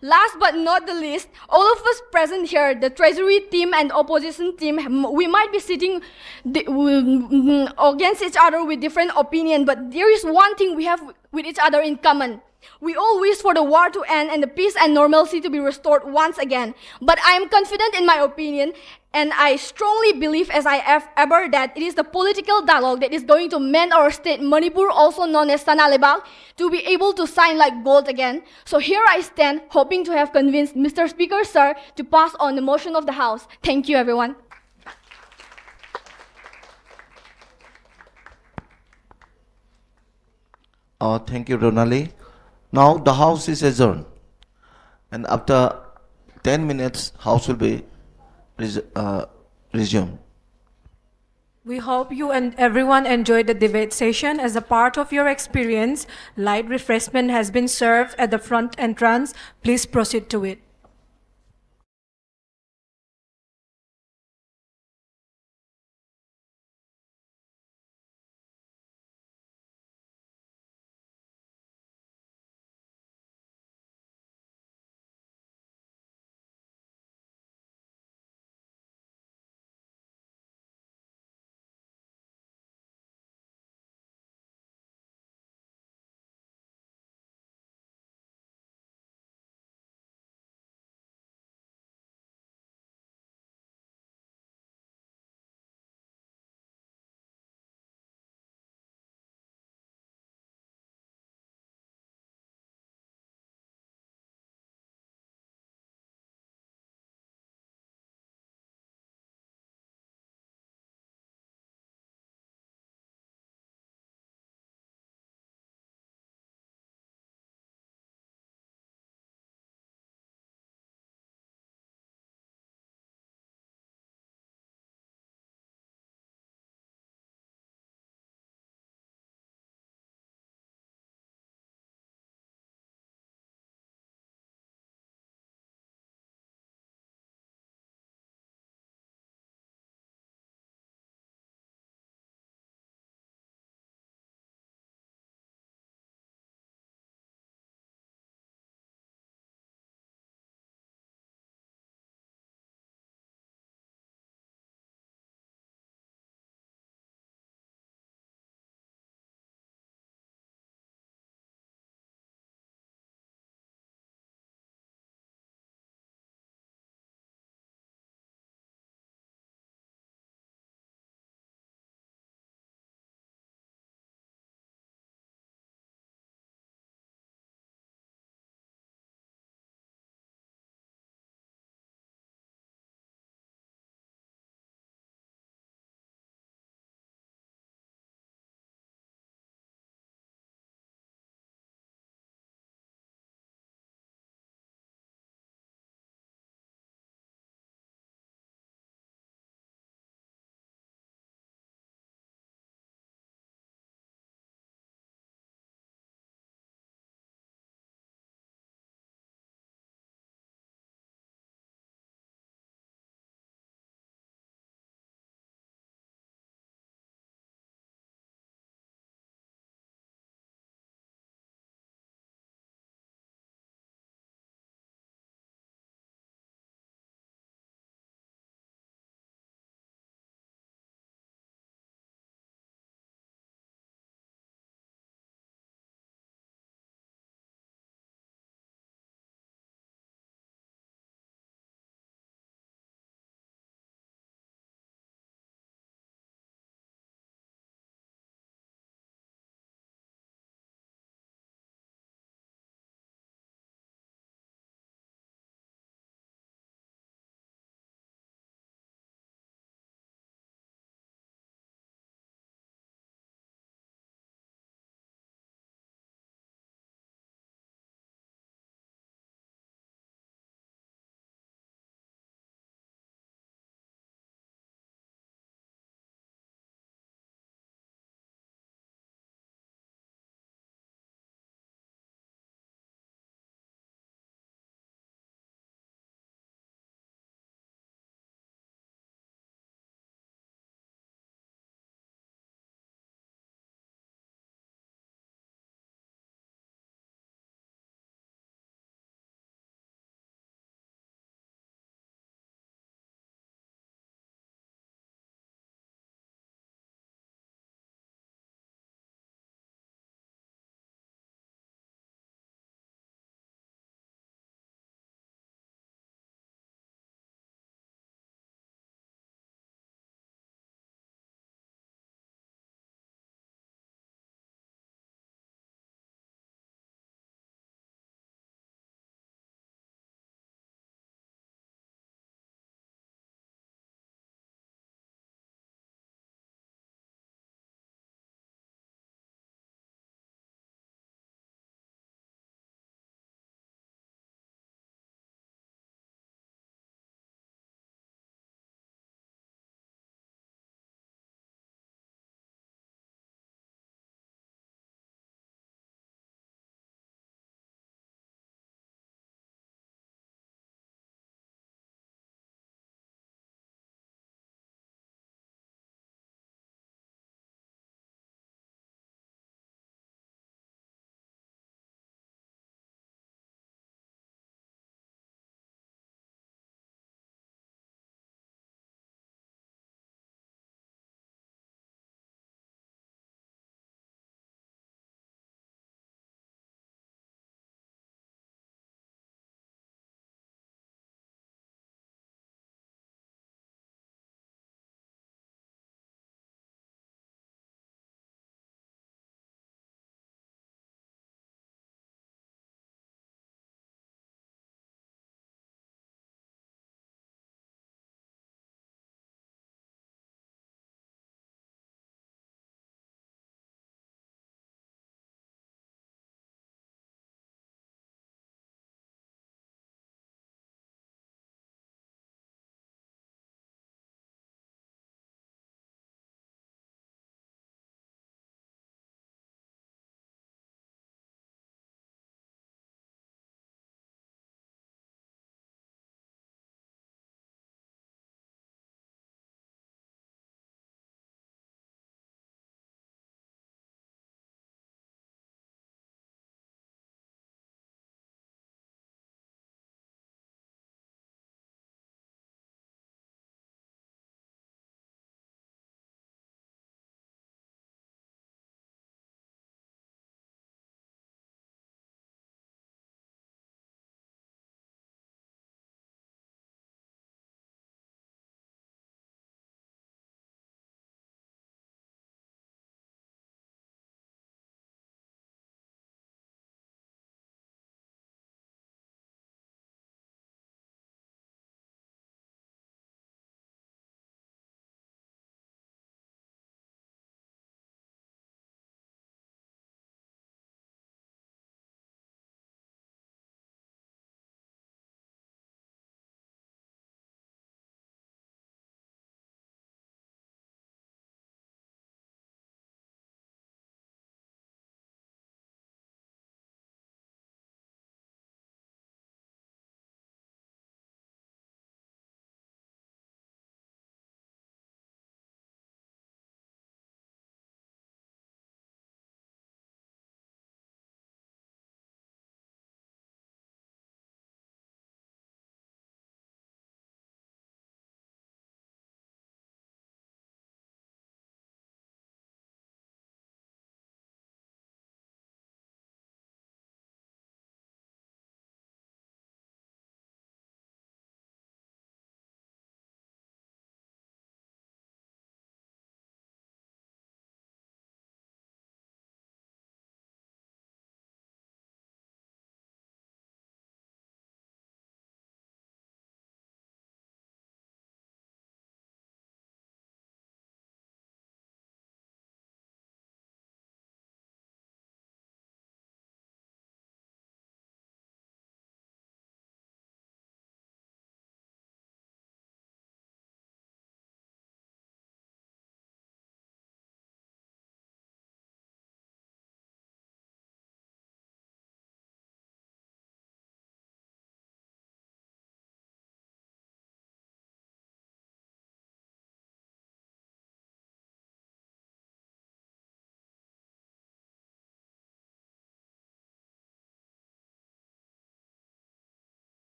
Last but not the least, all of us present here, the treasury team and opposition team, m- we might be sitting the, w- against each other with different opinion, but there is one thing we have with each other in common. We all wish for the war to end and the peace and normalcy to be restored once again. But I am confident in my opinion, and I strongly believe, as I have ever, that it is the political dialogue that is going to mend our state, Manipur, also known as Sana Leibak, to be able to shine like gold again. So here I stand, hoping to have convinced Mister Speaker, sir, to pass on the motion of the House. Thank you, everyone. Uh, thank you, Ronali. Now the House is adjourned, and after ten minutes, House will be res- uh, resumed. We hope you and everyone enjoyed the debate session. As a part of your experience, light refreshment has been served at the front entrance. Please proceed to it.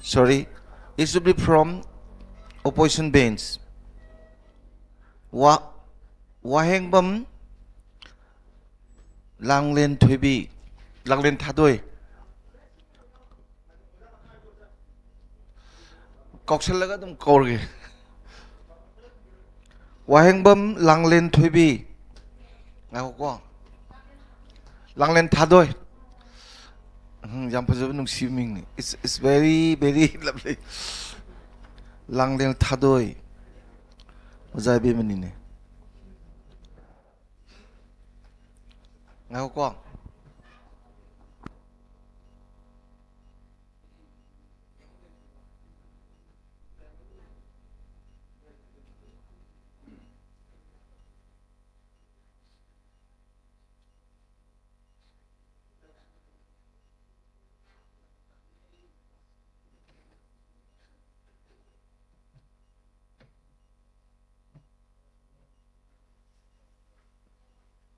Sorry, it should be from opposition bench. ꯋꯥ ꯋꯥꯍꯦꯡꯕꯝ ꯂꯥꯡꯂꯦꯟ ꯊꯣꯏꯕꯤ, ꯂꯥꯡꯂꯦꯟ ꯊꯥꯗꯣꯏ꯫ ꯀꯥꯎꯁꯜꯂꯒ ꯑꯗꯨꯝ ꯀꯧꯔꯒꯦ꯫ ꯋꯥꯍꯦꯡꯕꯝ ꯂꯥꯡꯂꯦꯟ ꯊꯣꯏꯕꯤ꯫ ꯉꯥꯏꯈꯣꯀꯣ꯫ ꯂꯥꯡꯂꯦꯟ ꯊꯥꯗꯣꯏ꯫ ꯎꯝ, ꯌꯥꯝ ꯐꯖꯕ ꯅꯨꯡꯁꯤꯕ ꯃꯤꯡꯅꯤ꯫ It's, it's very, very lovely. ꯂꯥꯡꯂꯦꯟ ꯊꯥꯗꯣꯏ꯫ ꯑꯣꯖꯥ ꯏꯕꯦꯝꯃꯅꯤꯅꯦ꯫ ꯉꯥꯏꯈꯣꯀꯣ꯫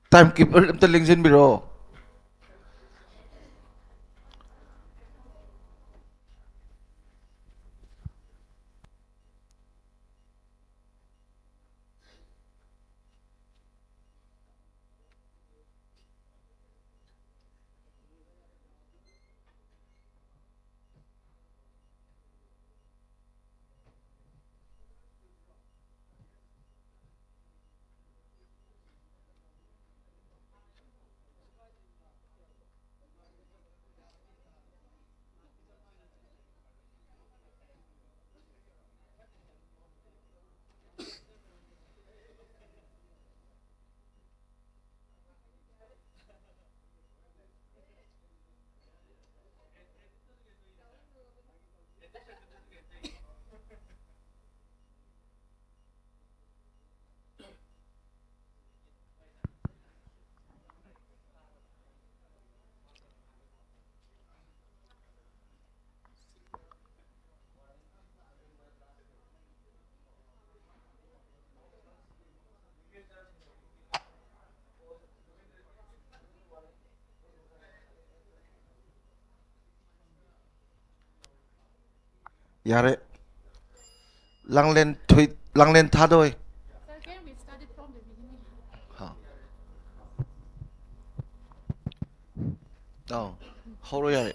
Time keeper ꯑꯝꯇ ꯂꯦꯡꯁꯤꯟꯕꯤꯔꯛꯑꯣ꯫ ꯌꯥꯔꯦ꯫ ꯂꯥꯡꯂꯦꯟ ꯊꯣꯏ-, ꯂꯥꯡꯂꯦꯟ ꯊꯥꯗꯣꯏ꯫ ꯍꯥ꯫ ꯑꯧ, ꯍꯧꯔꯣ ꯌꯥꯔꯦ꯫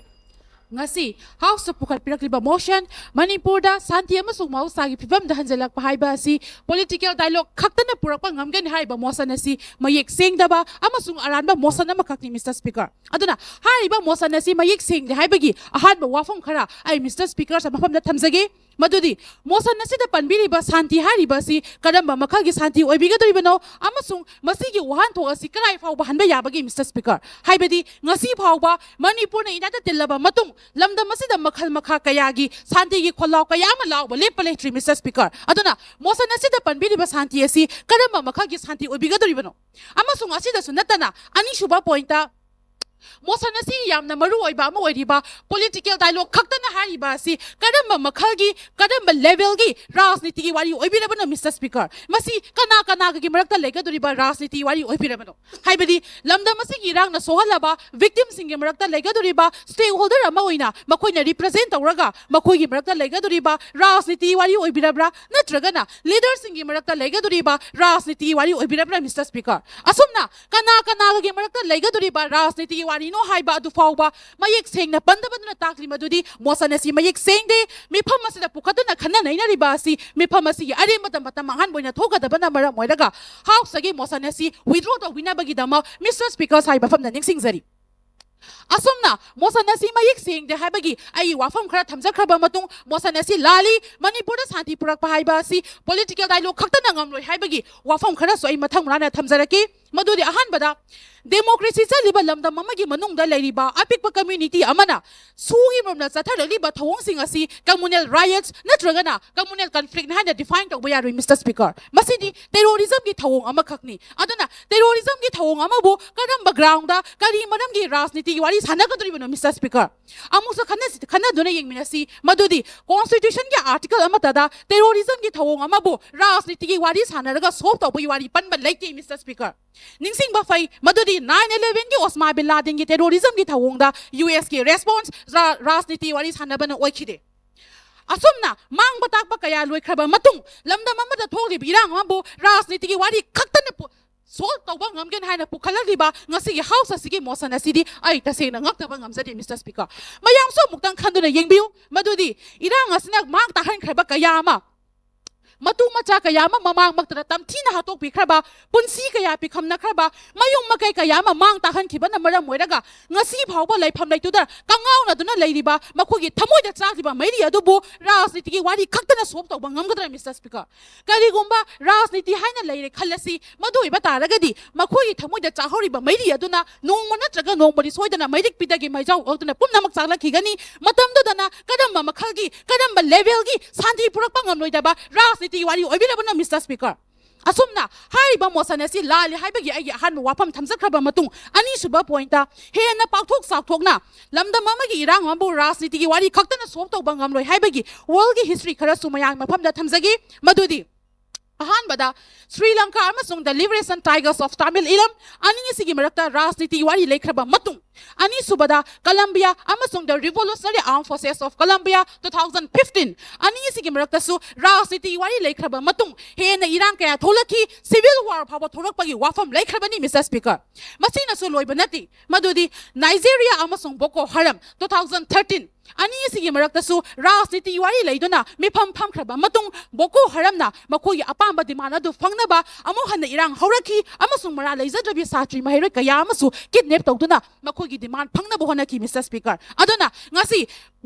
ꯉꯁꯤ ꯍꯥꯎꯁꯇ ꯄꯨꯈꯠꯄꯤꯔꯛꯂꯤꯕ ꯃꯣꯁꯟ, ꯃꯅꯤꯄꯨꯔꯗ ꯁꯥꯟꯇꯤ ꯑꯃꯁꯨꯡ ꯃꯍꯧꯁꯥꯒꯤ ꯐꯤꯕꯝꯗ ꯍꯟꯖꯤꯜꯂꯛꯄ ꯍꯥꯏꯕ ꯑꯁꯤ ꯄꯣꯂꯤꯇꯤꯀꯦꯜ ꯗꯥꯏꯂꯣꯒ ꯈꯛꯇꯅ ꯄꯨꯔꯛꯄ ꯉꯝꯒꯅꯤ ꯍꯥꯏꯔꯤꯕ ꯃꯣꯁꯟ ꯑꯁꯤ ꯃꯌꯦꯛ ꯁꯦꯡꯗꯕ ꯑꯃꯁꯨꯡ ꯑꯔꯥꯟꯕ ꯃꯣꯁꯟ ꯑꯃꯈꯛꯅꯤ, ꯃꯤꯁꯇꯔ ꯁ꯭ꯄꯤꯀꯔ꯫ ꯑꯗꯨꯅ ꯍꯥꯏꯔꯤꯕ ꯃꯣꯁꯟ ꯑꯁꯤ ꯃꯌꯦꯛ ꯁꯦꯡꯗꯦ ꯍꯥꯏꯕꯒꯤ ꯑꯍꯥꯟꯕ ꯋꯥꯐꯝ ꯈꯔ ꯑꯩ ꯃꯤꯁꯇꯔ ꯁ꯭ꯄꯤꯀꯔ ꯃꯐꯝꯗ ꯊꯝꯖꯒꯦ꯫ ꯃꯗꯨꯗꯤ ꯃꯣꯁꯟ ꯑꯁꯤꯗ ꯄꯟꯕꯤꯔꯤꯕ ꯁꯥꯟꯇꯤ ꯍꯥꯏꯔꯤꯕ ꯑꯁꯤ ꯀꯔꯝꯕ ꯃꯈꯜꯒꯤ ꯁꯥꯟꯇꯤ ꯑꯣꯏꯕꯤꯒꯗꯧꯔꯤꯕꯅꯣ ꯑꯃꯁꯨꯡ ꯃꯁꯤꯒꯤ ꯋꯥꯍꯟꯊꯣꯛ ꯑꯁꯤ ꯀꯗꯥꯏ ꯐꯥꯎꯕ ꯍꯟꯕ ꯌꯥꯕꯒꯦ, ꯃꯤꯁꯇꯔ ꯁ꯭ꯄꯤꯀꯔ? ꯍꯥꯏꯕꯗꯤ ꯉꯁꯤ ꯐꯥꯎꯕ ꯃꯅꯤꯄꯨꯔꯅ ꯏꯅꯥꯛꯇ ꯇꯤꯜꯂꯕ ꯃꯇꯨꯡ ꯂꯝꯗꯝ ꯑꯁꯤꯗ ꯃꯈꯜ ꯃꯈꯥ ꯀꯌꯥꯒꯤ ꯁꯥꯟꯇꯤꯒꯤ ꯈꯣꯜꯂꯥꯎ ꯀꯌꯥ ꯑꯃ ꯂꯥꯎꯕ ꯂꯦꯞꯄ ꯂꯩꯇ꯭ꯔꯤ, ꯃꯤꯁꯇꯔ ꯁ꯭ꯄꯤꯀꯔ꯫ ꯑꯗꯨꯅ ꯃꯣꯁꯟ ꯑꯁꯤꯗ ꯄꯟꯕꯤꯔꯤꯕ ꯁꯥꯟꯇꯤ ꯑꯁꯤ ꯀꯔꯝꯕ ꯃꯈꯜꯒꯤ ꯁꯥꯟꯇꯤ ꯑꯣꯏꯕꯤꯒꯗꯧꯔꯤꯕꯅꯣ? ꯑꯃꯁꯨꯡ ꯑꯁꯤꯗꯁꯨ ꯅꯠꯇꯅ ꯑꯅꯤꯁꯨꯕ ꯄꯣꯏꯟꯠꯇ ꯃꯣꯁꯟ ꯑꯁꯤ ꯌꯥꯝꯅ ꯃꯔꯨ ꯑꯣꯏꯕ ꯑꯃ ꯑꯣꯏꯔꯤꯕ ꯄꯣꯂꯤꯇꯤꯀꯦꯜ ꯗꯥꯏꯂꯣꯒ ꯈꯛꯇꯅ ꯍꯥꯏꯔꯤꯕ ꯑꯁꯤ ꯀꯔꯝꯕ ꯃꯈꯜꯒꯤ, ꯀꯔꯝꯕ ꯂꯦꯚꯦꯜꯒꯤ ꯔꯥꯖꯅꯤꯇꯤꯒꯤ ꯋꯥꯔꯤ ꯑꯣꯏꯕꯤꯔꯕꯅꯣ, ꯃꯤꯁꯇꯔ ꯁ꯭ꯄꯤꯀꯔ? ꯃꯁꯤ ꯀꯅꯥ ꯀꯅꯥꯒꯤ ꯃꯔꯛꯇ ꯂꯩꯒꯗꯧꯔꯤꯕ ꯔꯥꯖꯅꯤꯇꯤꯒꯤ ꯋꯥꯔꯤ ꯑꯣꯏꯕꯤꯔꯕꯅꯣ? ꯍꯥꯏꯕꯗꯤ ꯂꯝꯗꯝ ꯑꯁꯤꯒꯤ ꯏꯔꯥꯡꯅ ꯁꯣꯛꯍꯜꯂꯕ ꯚꯤꯛꯇꯤꯝꯁꯤꯡꯒꯤ ꯃꯔꯛꯇ ꯂꯩꯒꯗꯧꯔꯤꯕ ꯁ꯭ꯇꯦꯛ ꯍꯣꯜꯗꯔ ꯑꯃ ꯑꯣꯏꯅ ꯃꯈꯣꯏꯅ ꯔꯤꯄ꯭ꯔꯖꯦꯟ ꯇꯧꯔꯒ ꯃꯈꯣꯏꯒꯤ ꯃꯔꯛꯇ ꯂꯩꯒꯗꯧꯔꯤꯕ ꯔꯥꯖꯅꯤꯇꯤꯒꯤ ꯋꯥꯔꯤ ꯑꯣꯏꯕꯤꯔꯕ꯭ꯔꯥ? ꯅꯠꯇ꯭ꯔꯒꯅ ꯂꯤꯗꯔꯁꯤꯡꯒꯤ ꯃꯔꯛꯇ ꯂꯩꯒꯗꯧꯔꯤꯕ ꯔꯥꯖꯅꯤꯇꯤꯒꯤ ꯋꯥꯔꯤ ꯑꯣꯏꯕꯤꯔꯕ꯭ꯔꯥ, ꯃꯤꯁꯇꯔ ꯁ꯭ꯄꯤꯀꯔ? ꯑꯁꯨꯝꯅ ꯀꯅꯥ ꯀꯅꯥꯒꯤ ꯃꯔꯛꯇ ꯂꯩꯒꯗꯧꯔꯤꯕ ꯔꯥꯖꯅꯤꯇꯤꯒꯤ ꯋꯥꯔꯤꯅꯣ ꯍꯥꯏꯕ ꯑꯗꯨ ꯐꯥꯎꯕ ꯃꯌꯦꯛ ꯁꯦꯡꯅ ꯄꯟꯗꯕꯗꯨꯅ ꯇꯥꯛꯂꯤ ꯃꯗꯨꯗꯤ ꯃꯣꯁꯟ ꯑꯁꯤ ꯃꯌꯦꯛ ꯁꯦꯡꯗꯦ꯫ ꯃꯤꯐꯝ ꯑꯁꯤꯗ ꯄꯨꯈꯠꯇꯨꯅ ꯈꯟꯅ ꯅꯩꯅꯔꯤꯕ ꯑꯁꯤ ꯃꯤꯐꯝ ꯑꯁꯤꯒꯤ ꯑꯔꯦꯝꯕꯗ ꯃꯇꯝ ꯃꯥꯡꯍꯟꯕ ꯑꯣꯏꯅ ꯊꯣꯛꯀꯗꯕꯅ ꯃꯔꯝ ꯑꯣꯏꯔꯒ ꯍꯥꯎꯁꯇꯒꯤ ꯃꯣꯁꯟ ꯑꯁꯤ ꯋꯤꯗ꯭ꯔꯣ ꯇꯧꯕꯤꯅꯕꯒꯤꯗꯃꯛ ꯃꯤꯁꯇꯔ ꯁ꯭ꯄꯤꯀꯔ ꯁꯥꯍꯦꯕ ꯃꯐꯝꯗ ꯅꯤꯡꯁꯤꯡꯖꯔꯤ꯫ ꯑꯁꯨꯝꯅ ꯃꯣꯁꯟ ꯑꯁꯤ ꯃꯌꯦꯛ ꯁꯦꯡꯗꯦ ꯍꯥꯏꯕꯒꯤ ꯑꯩ ꯋꯥꯐꯝ ꯈꯔ ꯊꯝꯖꯈ꯭ꯔꯕ ꯃꯇꯨꯡ, ꯃꯣꯁꯟ ꯑꯁꯤ ꯂꯥꯜꯂꯤ, ꯃꯅꯤꯄꯨꯔꯗ ꯁꯥꯟꯇꯤ ꯄꯨꯔꯛꯄ ꯍꯥꯏꯕ ꯑꯁꯤ ꯄꯣꯂꯤꯇꯤꯀꯦꯜ ꯗꯥꯏꯂꯣꯒ ꯈꯛꯇꯅ ꯉꯝꯂꯣꯏ ꯍꯥꯏꯕꯒꯤ ꯋꯥꯐꯝ ꯈꯔꯁꯨ ꯑꯩ ꯃꯊꯪ ꯃꯅꯥꯎꯅ ꯊꯝꯖꯔꯛꯀꯦ꯫ ꯃꯗꯨꯗꯤ ꯑꯍꯥꯟꯕꯗ, ꯗꯦꯃꯣꯀ꯭ꯔꯦꯁꯤ ꯆꯠꯂꯤꯕ ꯂꯝꯗꯝ ꯑꯃꯒꯤ ꯃꯅꯨꯡꯗ ꯂꯩꯔꯤꯕ ꯑꯄꯤꯛꯄ ꯀꯝꯃ꯭ꯌꯨꯅꯤꯇꯤ ꯑꯃꯅ ꯁꯨꯒꯤ ꯃꯔꯝꯅ ꯆꯠꯊꯔꯛꯂꯤꯕ ꯊꯧꯑꯣꯡꯁꯤꯡ ꯑꯁꯤ ꯀꯝꯃꯨꯅꯦꯜ ꯔꯥꯏꯠꯁ ꯅꯠꯇ꯭ꯔꯒꯅ ꯀꯝꯃꯨꯅꯦꯜ ꯀꯟꯐ꯭ꯂꯤꯛ ꯍꯥꯏꯅ ꯗꯤꯐꯥꯏꯟ ꯇꯧꯕ ꯌꯥꯔꯣꯏ, ꯃꯤꯁꯇꯔ ꯁ꯭ꯄꯤꯀꯔ꯫ ꯃꯁꯤꯗꯤ ꯇꯦꯔꯣꯔꯤꯖꯝꯒꯤ ꯊꯧꯑꯣꯡ ꯑꯃꯈꯛꯅꯤ꯫ ꯑꯗꯨꯅ ꯇꯦꯔꯣꯔꯤꯖꯝꯒꯤ ꯊꯧꯑꯣꯡ ꯑꯃꯕꯨ ꯀꯔꯝꯕ ꯒ꯭ꯔꯥꯎꯟꯗ, ꯀꯔꯤ ꯃꯔꯝꯒꯤ ꯔꯥꯖꯅꯤꯇꯤꯒꯤ ꯋꯥꯔꯤ ꯁꯥꯟꯅꯒꯗꯧꯔꯤꯕꯅꯣ, ꯃꯤꯁꯇꯔ ꯁ꯭ꯄꯤꯀꯔ? ꯑꯃꯨꯛꯁꯨ ꯈꯟꯅꯁꯤ-, ꯈꯟꯅꯗꯨꯅ ꯌꯦꯡꯃꯤꯟꯅꯁꯤ ꯃꯗꯨꯗꯤ ꯀꯣꯟꯁꯇꯤꯇ꯭ꯌꯨꯁꯟꯒꯤ ꯑꯥꯔꯇꯤꯀꯜ ꯑꯃꯠꯇꯗ ꯇꯦꯔꯣꯔꯤꯖꯝꯒꯤ ꯊꯧꯑꯣꯡ ꯑꯃꯕꯨ ꯔꯥꯖꯅꯤꯇꯤꯒꯤ ꯋꯥꯔꯤ ꯁꯥꯟꯅꯔꯒ ꯁꯣꯜꯕ ꯇꯧꯕꯒꯤ ꯋꯥꯔꯤ ꯄꯟꯕ ꯂꯩꯇꯦ, ꯃꯤꯁꯇꯔ ꯁ꯭ꯄꯤꯀꯔ꯫ ꯅꯤꯡꯁꯤꯡꯕ ꯐꯩ ꯃꯗꯨꯗꯤ ꯅꯥꯏꯟ ꯏꯂꯦꯚꯦꯟꯒꯤ ꯑꯣꯁꯃꯥ ꯕꯤꯟ ꯂꯥꯗꯦꯟꯒꯤ ꯇꯦꯔꯣꯔꯤꯖꯝꯒꯤ ꯊꯧꯑꯣꯡꯗ ꯌꯨ ꯑꯦꯁꯀꯤ ꯔꯦꯁꯄꯣꯟꯁ ꯔꯥ-, ꯔꯥꯖꯅꯤꯇꯤ ꯋꯥꯔꯤ ꯁꯥꯟꯅꯕꯅ ꯑꯣꯏꯈꯤꯗꯦ꯫ ꯑꯁꯨꯝꯅ ꯃꯥꯡꯕ ꯇꯥꯛꯄ ꯀꯌꯥ ꯂꯣꯏꯈ꯭ꯔꯕ ꯃꯇꯨꯡ, ꯂꯝꯗꯝ ꯑꯃꯗ ꯊꯣꯛꯂꯤꯕ ꯏꯔꯥꯡ ꯑꯃꯕꯨ ꯔꯥꯖꯅꯤꯇꯤꯒꯤ ꯋꯥꯔꯤ ꯈꯛꯇꯅ ꯄꯨ- solve ꯇꯧꯕ ꯉꯝꯒꯦꯅ ꯍꯥꯏꯅ ꯄꯨꯈꯠꯂꯛꯂꯤꯕ ꯉꯁꯤꯒꯤ House ꯑꯁꯤꯒꯤ motion ꯑꯁꯤꯗꯤ ꯑꯩ ꯇꯁꯦꯡꯅ ꯉꯛꯇꯕ ꯉꯝꯖꯗꯦ, Mister Speaker꯫ ꯃꯌꯥꯝꯁꯨ ꯑꯃꯨꯛꯇꯪ ꯈꯟꯗꯨꯅ ꯌꯦꯡꯕꯤꯌꯨ, ꯃꯗꯨꯗꯤ ꯏꯔꯥꯡ ꯑꯁꯤꯅ ꯃꯥꯡ ꯇꯥꯛꯍꯟꯈ꯭ꯔꯕ ꯀꯌꯥ ꯑꯃ, ꯃꯇꯨ ꯃꯆꯥ ꯀꯌꯥ ꯑꯃ ꯃꯃꯥꯡꯃꯛꯇꯗ ꯇꯝꯊꯤꯅ ꯍꯥꯠꯇꯣꯛꯄꯤꯈ꯭ꯔꯕ, ꯄꯨꯟꯁꯤ ꯀꯌꯥ ꯄꯤꯈꯝꯅꯈ꯭ꯔꯕ, ꯃꯌꯨꯝ ꯃꯀꯩ ꯀꯌꯥ ꯑꯃ ꯃꯥꯡ ꯇꯥꯛꯍꯟꯈꯤꯕꯅ ꯃꯔꯝ ꯑꯣꯏꯔꯒ ꯉꯁꯤ ꯐꯥꯎꯕ ꯂꯩꯐꯝ ꯂꯩꯇꯨꯗ ꯀꯉꯥꯎꯅꯗꯨꯅ ꯂꯩꯔꯤꯕ ꯃꯈꯣꯏꯒꯤ ꯊꯃꯣꯏꯗ ꯆꯥꯛꯂꯤꯕ ꯃꯩꯔꯤ ꯑꯗꯨꯕꯨ ꯔꯥꯖꯅꯤꯇꯤꯒꯤ ꯋꯥꯔꯤ ꯈꯛꯇꯅ solve ꯇꯧꯕ ꯉꯝꯒꯗ꯭ꯔꯥ, Mister Speaker? ꯀꯔꯤꯒꯨꯝꯕ ꯔꯥꯖꯅꯤꯇꯤ ꯍꯥꯏꯅ ꯂꯩꯔꯦ ꯈꯜꯂꯁꯤ, ꯃꯗꯨ ꯑꯣꯏꯕ ꯇꯥꯔꯒꯗꯤ ꯃꯈꯣꯏꯒꯤ ꯊꯃꯣꯏꯗ ꯆꯥꯛꯍꯧꯔꯤꯕ ꯃꯩꯔꯤ ꯑꯗꯨꯅ ꯅꯣꯡꯃ ꯅꯠꯇ꯭ꯔꯒ ꯅꯣꯡꯃꯗꯤ ꯁꯣꯏꯗꯅ ꯃꯩꯔꯤꯛ ꯄꯤꯗꯒꯤ ꯃꯩꯖꯥꯎ ꯑꯣꯛꯇꯨꯅ ꯄꯨꯝꯅꯃꯛ ꯆꯥꯛꯂꯛꯈꯤꯒꯅꯤ꯫ ꯃꯇꯝꯗꯨꯗꯅ ꯀꯔꯝꯕ ꯃꯈꯜꯒꯤ, ꯀꯔꯝꯕ levelꯒꯤ ꯁꯥꯟꯇꯤ ꯄꯨꯔꯛꯄ ꯉꯝꯂꯣꯏꯗꯕ ꯔꯥꯖꯅꯤꯇꯤ ꯋꯥꯔꯤ ꯑꯣꯏꯕꯤꯔꯕꯅꯣ, Mister Speaker? ꯑꯁꯨꯝꯅ ꯍꯥꯏꯔꯤꯕ motion ꯑꯁꯤ ꯂꯥꯜꯂꯤ ꯍꯥꯏꯕꯒꯤ ꯑꯩꯒꯤ ꯑꯍꯥꯟꯕ ꯋꯥꯐꯝ ꯊꯝꯖꯈ꯭ꯔꯕ ꯃꯇꯨꯡ, ꯑꯅꯤꯁꯨꯕ pointꯇ ꯍꯦꯟꯅ ꯄꯥꯛꯊꯣꯛ ꯆꯥꯎꯊꯣꯛꯅ ꯂꯝꯗꯝ ꯑꯃꯒꯤ ꯏꯔꯥꯡ ꯑꯃꯕꯨ ꯔꯥꯖꯅꯤꯇꯤꯒꯤ ꯋꯥꯔꯤ ꯈꯛꯇꯅ solve ꯇꯧꯕ ꯉꯝꯂꯣꯏ ꯍꯥꯏꯕꯒꯤ worldꯒꯤ history ꯈꯔꯁꯨ ꯃꯌꯥꯝ ꯃꯐꯝꯗ ꯊꯝꯖꯒꯦ꯫ ꯃꯗꯨꯗꯤ, ꯑꯍꯥꯟꯕꯗ, ꯁ꯭ꯔꯤ ꯂꯪꯀꯥ ꯑꯃꯁꯨꯡ the Liberation Tigers of Tamil Eelam ꯑꯅꯤ ꯑꯁꯤꯒꯤ ꯃꯔꯛꯇ ꯔꯥꯖꯅꯤꯇꯤ ꯋꯥꯔꯤ ꯂꯩꯈ꯭ꯔꯕ ꯃꯇꯨꯡ, ꯑꯅꯤꯁꯨꯕꯗ, Colombia ꯑꯃꯁꯨꯡ the Revolutionary Armed Forces of Colombia two thousand fifteen ꯑꯅꯤ ꯑꯁꯤꯒꯤ ꯃꯔꯛꯇꯁꯨ ꯔꯥꯖꯅꯤꯇꯤ ꯋꯥꯔꯤ ꯂꯩꯈ꯭ꯔꯕ ꯃꯇꯨꯡ, ꯍꯦꯟꯅ ꯏꯔꯥꯡ ꯀꯌꯥ ꯊꯣꯛꯂꯛꯈꯤ, civil war ꯐꯥꯎꯕ ꯊꯣꯛꯂꯛꯄꯒꯤ ꯋꯥꯐꯝ ꯂꯩꯈ꯭ꯔꯕꯅꯤ, Mister Speaker꯫ ꯃꯁꯤꯅꯁꯨ ꯂꯣꯏꯕ ꯅꯠꯇꯦ, ꯃꯗꯨꯗꯤ ꯅꯥꯏꯖꯦꯔꯤꯌꯥ ꯑꯃꯁꯨꯡ ꯕꯣꯀꯣ ꯍꯔꯝ two thousand thirteen ꯑꯅꯤ ꯑꯁꯤꯒꯤ ꯃꯔꯛꯇꯁꯨ ꯔꯥꯖꯅꯤꯇꯤ ꯋꯥꯔꯤ ꯂꯩꯗꯨꯅ ꯃꯤꯐꯝ ꯐꯝꯈ꯭ꯔꯕ ꯃꯇꯨꯡ, ꯕꯣꯀꯣ ꯍꯔꯝꯅ ꯃꯈꯣꯏꯒꯤ ꯑꯄꯥꯝꯕ demand ꯑꯗꯨ ꯐꯪꯅꯕ ꯑꯃꯨꯛ ꯍꯟꯅ ꯏꯔꯥꯡ ꯍꯧꯔꯛꯈꯤ ꯑꯃꯁꯨꯡ ꯃꯔꯥꯜ ꯂꯩꯖꯗ꯭ꯔꯕꯤ ꯁꯥꯇ꯭ꯔꯤ ꯃꯍꯩꯔꯣꯏ ꯀꯌꯥ ꯑꯃꯁꯨ kidnap ꯇꯧꯗꯨꯅ ꯃꯈꯣꯏꯒꯤ demand ꯐꯪꯅꯕ ꯍꯣꯠꯅꯈꯤ, Mister Speaker꯫ ꯑꯗꯨꯅ ꯉꯁꯤ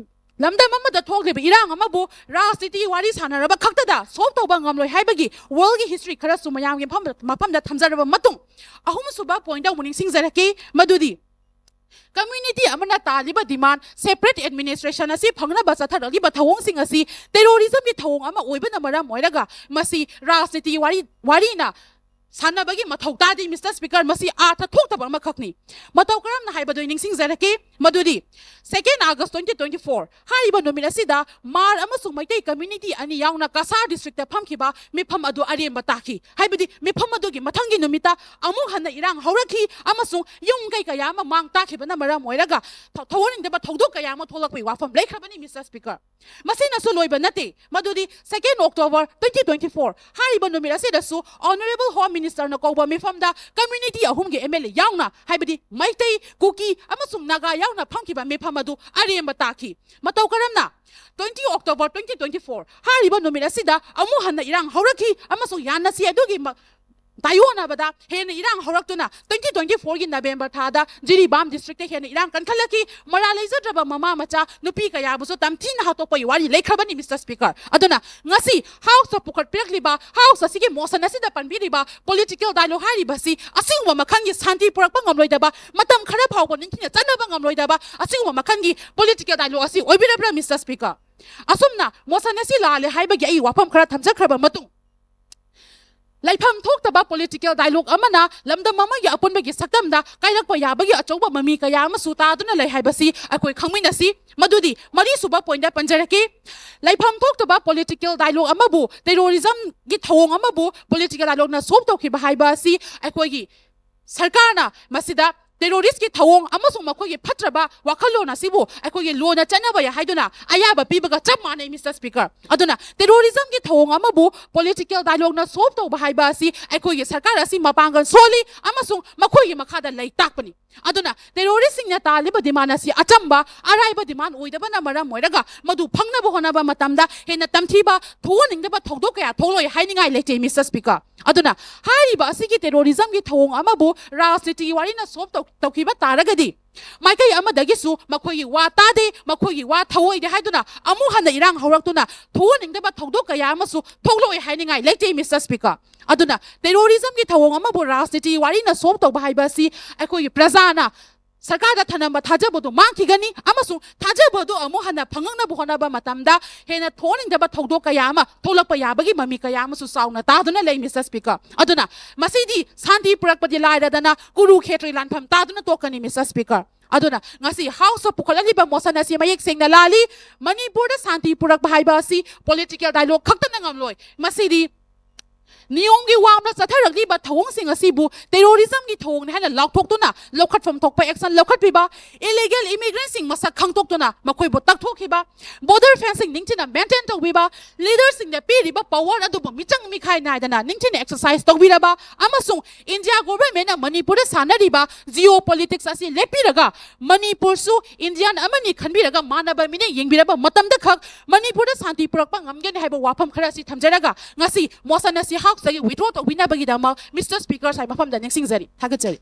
ꯂꯝꯗꯝ ꯑꯃꯗ ꯊꯣꯛꯂꯤꯕ ꯏꯔꯥꯡ ꯑꯃꯕꯨ ꯔꯥꯖꯅꯤꯇꯤꯒꯤ ꯋꯥꯔꯤ ꯁꯥꯟꯅꯔꯕ ꯈꯛꯇꯗ solve ꯇꯧꯕ ꯉꯝꯂꯣꯏ ꯍꯥꯏꯕꯒꯤ worldꯒꯤ history ꯈꯔꯁꯨ ꯃꯌꯥꯝꯒꯤ ꯃꯐꯝ-, ꯃꯐꯝꯗ ꯊꯝꯖꯔꯕ ꯃꯇꯨꯡ, ꯑꯍꯨꯝꯁꯨꯕ pointꯇ ꯑꯃꯨꯛ ꯅꯤꯡꯁꯤꯡꯖꯔꯛꯀꯦ, ꯃꯗꯨꯗꯤ community ꯑꯃꯅ ꯇꯥꯜꯂꯤꯕ demand, separate administration ꯑꯁꯤ ꯐꯪꯅꯕ ꯆꯠꯊꯔꯛꯂꯤꯕ ꯊꯧꯑꯣꯡꯁꯤꯡ ꯑꯁꯤ terrorismꯒꯤ ꯊꯧꯑꯣꯡ ꯑꯃ ꯑꯣꯏꯕꯅ ꯃꯔꯝ ꯑꯣꯏꯔꯒ ꯃꯁꯤ ꯔꯥꯖꯅꯤꯇꯤꯒꯤ ꯋꯥꯔꯤ, ꯋꯥꯔꯤꯅ ꯁꯥꯟꯅꯕꯒꯤ ꯃꯊꯧ ꯇꯥꯗꯦ, ꯃꯤꯁꯇꯔ ꯁ꯭ꯄꯤꯀꯔ꯫ ꯃꯁꯤ ꯑꯥꯔꯊ ꯊꯣꯛꯇꯕ ꯑꯃꯈꯛꯅꯤ꯫ ꯃꯇꯧ ꯀꯔꯝꯅ ꯍꯥꯏꯕꯗꯨ ꯑꯩ ꯅꯤꯡꯁꯤꯡꯖꯔꯛꯀꯦ, ꯃꯗꯨꯗꯤ second August twenty twenty-four ꯍꯥꯏꯔꯤꯕ ꯅꯨꯃꯤꯠ ꯑꯁꯤꯗ ꯃꯥꯔ ꯑꯃꯁꯨꯡ ꯃꯩꯇꯩ community ꯑꯅꯤ ꯌꯥꯎꯅ ꯀꯁꯥꯔ district ꯇ ꯐꯝꯈꯤꯕ ꯃꯤꯐꯝ ꯑꯗꯨ ꯑꯔꯦꯝꯕ ꯇꯥꯈꯤ꯫ ꯍꯥꯏꯕꯗꯤ ꯃꯤꯐꯝ ꯑꯗꯨꯒꯤ ꯃꯊꯪꯒꯤ ꯅꯨꯃꯤꯠꯇ ꯑꯃꯨꯛ ꯍꯟꯅ ꯏꯔꯥꯡ ꯍꯧꯔꯛꯈꯤ ꯑꯃꯁꯨꯡ ꯌꯨꯝ ꯀꯩ ꯀꯌꯥ ꯑꯃ ꯃꯥꯡ ꯇꯥꯛꯈꯤꯕꯅ ꯃꯔꯝ ꯑꯣꯏꯔꯒ ꯊ-, ꯊꯧꯑꯣꯏꯅꯤꯡꯗꯕ ꯊꯧꯗꯣꯛ ꯀꯌꯥ ꯑꯃ ꯊꯣꯛꯂꯛꯄꯒꯤ ꯋꯥꯐꯝ ꯂꯩꯈ꯭ꯔꯕꯅꯤ, ꯃꯤꯁꯇꯔ ꯁ꯭ꯄꯤꯀꯔ꯫ ꯃꯁꯤꯅꯁꯨ ꯂꯣꯏꯕ ꯅꯠꯇꯦ, ꯃꯗꯨꯗꯤ second October twenty twenty-four ꯍꯥꯏꯔꯤꯕ ꯅꯨꯃꯤꯠ ꯑꯁꯤꯗꯁꯨ Honourable Home Minister ꯅ ꯀꯧꯕ ꯃꯤꯐꯝꯗ community ꯑꯍꯨꯝꯒꯤ M L A ꯌꯥꯎꯅ, ꯍꯥꯏꯕꯗꯤ ꯃꯩꯇꯩ, ꯀꯨꯀꯤ ꯑꯃꯁꯨꯡ ꯅꯥꯒꯥ ꯌꯥꯎꯅ ꯐꯝꯈꯤꯕ ꯃꯤꯐꯝ ꯑꯗꯨ ꯑꯔꯦꯝꯕ ꯇꯥꯈꯤ꯫ ꯃꯇꯧ ꯀꯔꯝꯅ? Twenty October twenty twenty-four ꯍꯥꯏꯔꯤꯕ ꯅꯨꯃꯤꯠ ꯑꯁꯤꯗ ꯑꯃꯨꯛ ꯍꯟꯅ ꯏꯔꯥꯡ ꯍꯧꯔꯛꯈꯤ ꯑꯃꯁꯨꯡ ꯌꯥꯅꯁꯤ ꯑꯗꯨꯒꯤ ꯃ-, ꯇꯥꯏꯑꯣꯟꯅꯕꯗ ꯍꯦꯟꯅ ꯏꯔꯥꯡ ꯍꯧꯔꯛꯇꯨꯅ twenty twenty-four ꯒꯤ November ꯊꯥꯗ ꯖꯤꯔꯤꯕꯥꯝ district ꯇ ꯍꯦꯟꯅ ꯏꯔꯥꯡ ꯀꯟꯈꯠꯂꯛꯈꯤ꯫ ꯃꯔꯥꯜ ꯂꯩꯖꯗ꯭ꯔꯕ ꯃꯃꯥ ꯃꯆꯥ ꯅꯨꯄꯤ ꯀꯌꯥꯕꯨꯁꯨ ꯇꯝꯊꯤꯅ ꯍꯥꯠꯇꯣꯛꯄꯒꯤ ꯋꯥꯔꯤ ꯂꯩꯈ꯭ꯔꯕꯅꯤ, ꯃꯤꯁꯇꯔ ꯁ꯭ꯄꯤꯀꯔ꯫ ꯑꯗꯨꯅ ꯉꯁꯤ House ꯇ ꯄꯨꯈꯠꯄꯤꯔꯛꯂꯤꯕ, House ꯑꯁꯤꯒꯤ motion ꯑꯁꯤꯗ ꯄꯟꯕꯤꯔꯤꯕ political dialogue ꯍꯥꯏꯔꯤꯕꯁꯤ ꯑꯁꯤꯒꯨꯝꯕ ꯃꯈꯜꯒꯤ ꯁꯥꯟꯇꯤ ꯄꯨꯔꯛꯄ ꯉꯝꯂꯣꯏꯗꯕ, ꯃꯇꯝ ꯈꯔ ꯐꯥꯎꯕ ꯅꯤꯡꯊꯤꯅ ꯆꯠꯅꯕ ꯉꯝꯂꯣꯏꯗꯕ ꯑꯁꯤꯒꯨꯝꯕ ꯃꯈꯜꯒꯤ political dialogue ꯑꯁꯤ ꯑꯣꯏꯕꯤꯔꯕ꯭ꯔꯥ, ꯃꯤꯁꯇꯔ ꯁ꯭ꯄꯤꯀꯔ? ꯑꯁꯨꯝꯅ motion ꯑꯁꯤ ꯂꯥꯜꯂꯦ ꯍꯥꯏꯕꯒꯤ ꯑꯩ ꯋꯥꯐꯝ ꯈꯔ ꯊꯝꯖꯈ꯭ꯔꯕ ꯃꯇꯨꯡ, ꯂꯩꯐꯝ ꯊꯣꯛꯇꯕ political dialogue ꯑꯃꯅ ꯂꯝꯗꯝ ꯑꯃꯒꯤ ꯑꯄꯨꯟꯕꯒꯤ ꯁꯛꯇꯝꯗ ꯀꯥꯏꯔꯛꯄ ꯌꯥꯕꯒꯤ ꯑꯆꯧꯕ ꯃꯃꯤ ꯀꯌꯥ ꯑꯃꯁꯨ ꯇꯥꯗꯨꯅ ꯂꯩ ꯍꯥꯏꯕꯁꯤ ꯑꯩꯈꯣꯏ ꯈꯪꯃꯤꯟꯅꯁꯤ꯫ ꯃꯗꯨꯗꯤ ꯃꯔꯤꯁꯨꯕ point ꯗ ꯄꯟꯖꯔꯛꯀꯦ꯫ ꯂꯩꯐꯝ ꯊꯣꯛꯇꯕ political dialogue ꯑꯃꯕꯨ, terrorism ꯒꯤ ꯊꯧꯑꯣꯡ ꯑꯃꯕꯨ political dialogue ꯅ solve ꯇꯧꯈꯤꯕ ꯍꯥꯏꯕ ꯑꯁꯤ ꯑꯩꯈꯣꯏꯒꯤ ꯁꯔꯀꯥꯔꯅ ꯃꯁꯤꯗ terrorist ꯀꯤ ꯊꯧꯑꯣꯡ ꯑꯃꯁꯨꯡ ꯃꯈꯣꯏꯒꯤ ꯐꯠꯇ꯭ꯔꯕ ꯋꯥꯈꯜꯂꯣꯟ ꯑꯁꯤꯕꯨ ꯑꯩꯈꯣꯏꯒꯤ ꯂꯣꯟꯅ ꯆꯠꯅꯕ ꯌꯥꯏ ꯍꯥꯏꯗꯨꯅ ꯑꯌꯥꯕ ꯄꯤꯕꯒ ꯆꯞ ꯃꯥꯟꯅꯩ, ꯃꯤꯁꯇꯔ ꯁ꯭ꯄꯤꯀꯔ꯫ ꯑꯗꯨꯅ terrorism ꯒꯤ ꯊꯧꯑꯣꯡ ꯑꯃꯕꯨ political dialogue ꯅ solve ꯇꯧꯕ ꯍꯥꯏꯕ ꯑꯁꯤ ꯑꯩꯈꯣꯏꯒꯤ ꯁꯔꯀꯥꯔ ꯑꯁꯤ ꯃꯄꯥꯡꯒꯜ ꯁꯣꯜꯂꯤ ꯑꯃꯁꯨꯡ ꯃꯈꯣꯏꯒꯤ ꯃꯈꯥꯗ ꯂꯩ ꯇꯥꯛꯄꯅꯤ꯫ ꯑꯗꯨꯅ terrorist ꯁꯤꯡꯅ ꯇꯥꯜꯂꯤꯕ demand ꯑꯁꯤ ꯑꯆꯝꯕ, ꯑꯔꯥꯏꯕ demand ꯑꯣꯏꯗꯕꯅ ꯃꯔꯝ ꯑꯣꯏꯔꯒ ꯃꯗꯨ ꯐꯪꯅꯕ ꯍꯣꯠꯅꯕ ꯃꯇꯝꯗ ꯍꯦꯟꯅ ꯇꯝꯊꯤꯕ, ꯊꯣꯛꯍꯟꯅꯤꯡꯗꯕ ꯊꯧꯗꯣꯛ ꯀꯌꯥ ꯊꯣꯛꯂꯣꯏ ꯍꯥꯏꯅꯤꯡꯉꯥꯏ ꯂꯩꯇꯦ, ꯃꯤꯁꯇꯔ ꯁ꯭ꯄꯤꯀꯔ꯫ ꯑꯗꯨꯅ ꯍꯥꯏꯔꯤꯕ ꯑꯁꯤꯒꯤ terrorism ꯒꯤ ꯊꯧꯑꯣꯡ ꯑꯃꯕꯨ ꯔꯥꯖꯅꯤꯇꯤꯒꯤ ꯋꯥꯔꯤꯅ solve ꯇꯧ-, ꯇꯧꯈꯤꯕ ꯇꯥꯔꯒꯗꯤ ꯃꯥꯏꯀꯩ ꯑꯃꯗꯒꯤꯁꯨ ꯃꯈꯣꯏꯒꯤ ꯋꯥ ꯇꯥꯗꯦ, ꯃꯈꯣꯏꯒꯤ ꯋꯥ ꯊꯧꯑꯣꯏꯗꯦ ꯍꯥꯏꯗꯨꯅ ꯑꯃꯨꯛ ꯍꯟꯅ ꯏꯔꯥꯡ ꯍꯧꯔꯛꯇꯨꯅ ꯊꯣꯛꯍꯟꯅꯤꯡꯗꯕ ꯊꯧꯗꯣꯛ ꯀꯌꯥ ꯑꯃꯁꯨ ꯊꯣꯛꯂꯛꯑꯣꯏ ꯍꯥꯏꯅꯤꯡꯉꯥꯏ ꯂꯩꯇꯦ, ꯃꯤꯁꯇꯔ ꯁ꯭ꯄꯤꯀꯔ꯫ ꯑꯗꯨꯅ terrorism ꯒꯤ ꯊꯧꯑꯣꯡ ꯑꯃꯕꯨ ꯔꯥꯖꯅꯤꯇꯤ ꯋꯥꯔꯤꯅ solve ꯇꯧꯕ ꯍꯥꯏꯕ ꯑꯁꯤ ꯑꯩꯈꯣꯏꯒꯤ ꯄ꯭ꯔꯖꯥꯅ ꯁꯔꯀꯥꯔꯗ ꯊꯅꯝꯕ ꯊꯥꯖꯕꯗꯨ ꯃꯥꯡꯈꯤꯒꯅꯤ ꯑꯃꯁꯨꯡ ꯊꯥꯖꯕꯗꯨ ꯑꯃꯨꯛ ꯍꯟꯅ ꯐꯪꯉꯛꯅꯕ ꯍꯣꯠꯅꯕ ꯃꯇꯝꯗ ꯍꯦꯟꯅ ꯊꯣꯛꯍꯟꯅꯤꯡꯗꯕ ꯊꯧꯗꯣꯛ ꯀꯌꯥ ꯑꯃ ꯊꯣꯛꯂꯛꯄ ꯌꯥꯕꯒꯤ ꯃꯃꯤ ꯀꯌꯥ ꯑꯃꯁꯨ ꯆꯥꯎꯅ ꯇꯥꯗꯨꯅ ꯂꯩ, Mister Speaker꯫ ꯑꯗꯨꯅ ꯃꯁꯤꯗꯤ ꯁꯥꯟꯇꯤ ꯄꯨꯔꯛꯄꯗꯤ ꯂꯥꯏꯔꯗꯅ ꯀꯨꯔꯨꯈꯦꯇ꯭ꯔꯤ ꯂꯥꯟꯐꯝ ꯇꯥꯗꯨꯅ ꯇꯣꯛꯀꯅꯤ, Mister Speaker꯫ ꯑꯗꯨꯅ ꯉꯁꯤ House ꯇ ꯄꯨꯈꯠꯂꯛꯂꯤꯕ ꯃꯣꯁꯟ ꯑꯁꯤ ꯃꯌꯦꯛ ꯁꯦꯡꯅ ꯂꯥꯜꯂꯤ꯫ ꯃꯅꯤꯄꯨꯔꯗ ꯁꯥꯟꯇꯤ ꯄꯨꯔꯛꯄ ꯍꯥꯏꯕ ꯑꯁꯤ political dialogue ꯈꯛꯇꯅ ꯉꯝꯂꯣꯏ꯫ ꯃꯁꯤꯗꯤ ꯅꯤꯌꯣꯝꯒꯤ ꯋꯥꯡꯃꯗ ꯆꯠꯊꯔꯛꯂꯤꯕ ꯊꯧꯑꯣꯡꯁꯤꯡ ꯑꯁꯤꯕꯨ terrorism ꯒꯤ ꯊꯧꯑꯣꯡꯅꯤ ꯍꯥꯏꯅ ꯂꯥꯎꯊꯣꯛꯇꯨꯅ ꯂꯧꯈꯠꯐꯝ ꯊꯣꯛꯄ action ꯂꯧꯈꯠꯄꯤꯕ, illegal immigrant ꯁꯤꯡ ꯃꯁꯛ ꯈꯪꯗꯣꯛꯇꯨꯅ ꯃꯈꯣꯏꯕꯨ ꯇꯛꯊꯣꯛꯈꯤꯕ, border fence ꯁꯤꯡ ꯅꯤꯡꯊꯤꯅ maintain ꯇꯧꯕꯤꯕ, leader ꯁꯤꯡꯅ ꯄꯤꯔꯤꯕ power ꯑꯗꯨꯕꯨ ꯃꯤꯆꯪ ꯃꯤꯈꯥꯏ ꯅꯥꯏꯗꯅ ꯅꯤꯡꯊꯤꯅ exercise ꯇꯧꯕꯤꯔꯕ ꯑꯃꯁꯨꯡ India government ꯅ ꯃꯅꯤꯄꯨꯔꯗ ꯁꯥꯟꯅꯔꯤꯕ geopolitics ꯑꯁꯤ ꯂꯦꯞꯄꯤꯔꯒ ꯃꯅꯤꯄꯨꯔꯁꯨ Indian ꯑꯃꯅꯤ ꯈꯟꯕꯤꯔꯒ ꯃꯥꯟꯅꯕ ꯃꯤꯠꯌꯦꯡ ꯌꯦꯡꯕꯤꯔꯕ ꯃꯇꯝꯗ ꯈꯛ ꯃꯅꯤꯄꯨꯔꯗ ꯁꯥꯟꯇꯤ ꯄꯨꯔꯛꯄ ꯉꯝꯒꯅꯤ ꯍꯥꯏꯕ ꯋꯥꯐꯝ ꯈꯔ ꯑꯁꯤ ꯊꯝꯖꯔꯒ ꯉꯁꯤ ꯃꯣꯁꯟ ꯑꯁꯤ House ꯇꯒꯤ withdraw ꯇꯧꯕꯤꯅꯕꯒꯤꯗꯃꯛ Mister Speaker ꯁ꯭ꯋꯥꯏ ꯃꯐꯝꯗ ꯅꯤꯡꯁꯤꯡꯖꯔꯤ, ꯊꯥꯒꯠꯆꯔꯤ꯫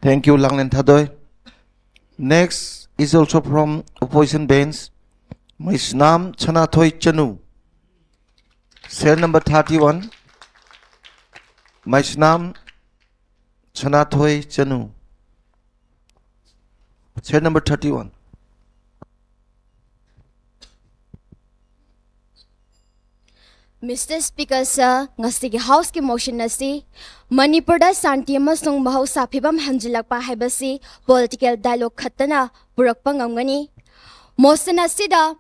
Thank you, Langlen Thadoi. Next is also from opposition bench, Maisnam Chanathoi Chanu, cell number thirty-one. Maisnam Chanathoi Chanu, cell number thirty-one. Mister Speaker sir, ꯉꯁꯤꯒꯤ House ꯀꯤ motion ꯑꯁꯤ ꯃꯅꯤꯄꯨꯔꯗ ꯁꯥꯟꯇꯤ ꯑꯃꯁꯨꯡ ꯃꯍꯧꯁꯥ ꯐꯤꯕꯝ ꯍꯟꯖꯤꯜꯂꯛꯄ ꯍꯥꯏꯕꯁꯤ political dialogue ꯈꯛꯇꯅ ꯄꯨꯔꯛꯄ ꯉꯝꯒꯅꯤ꯫ Motion ꯑꯁꯤꯗ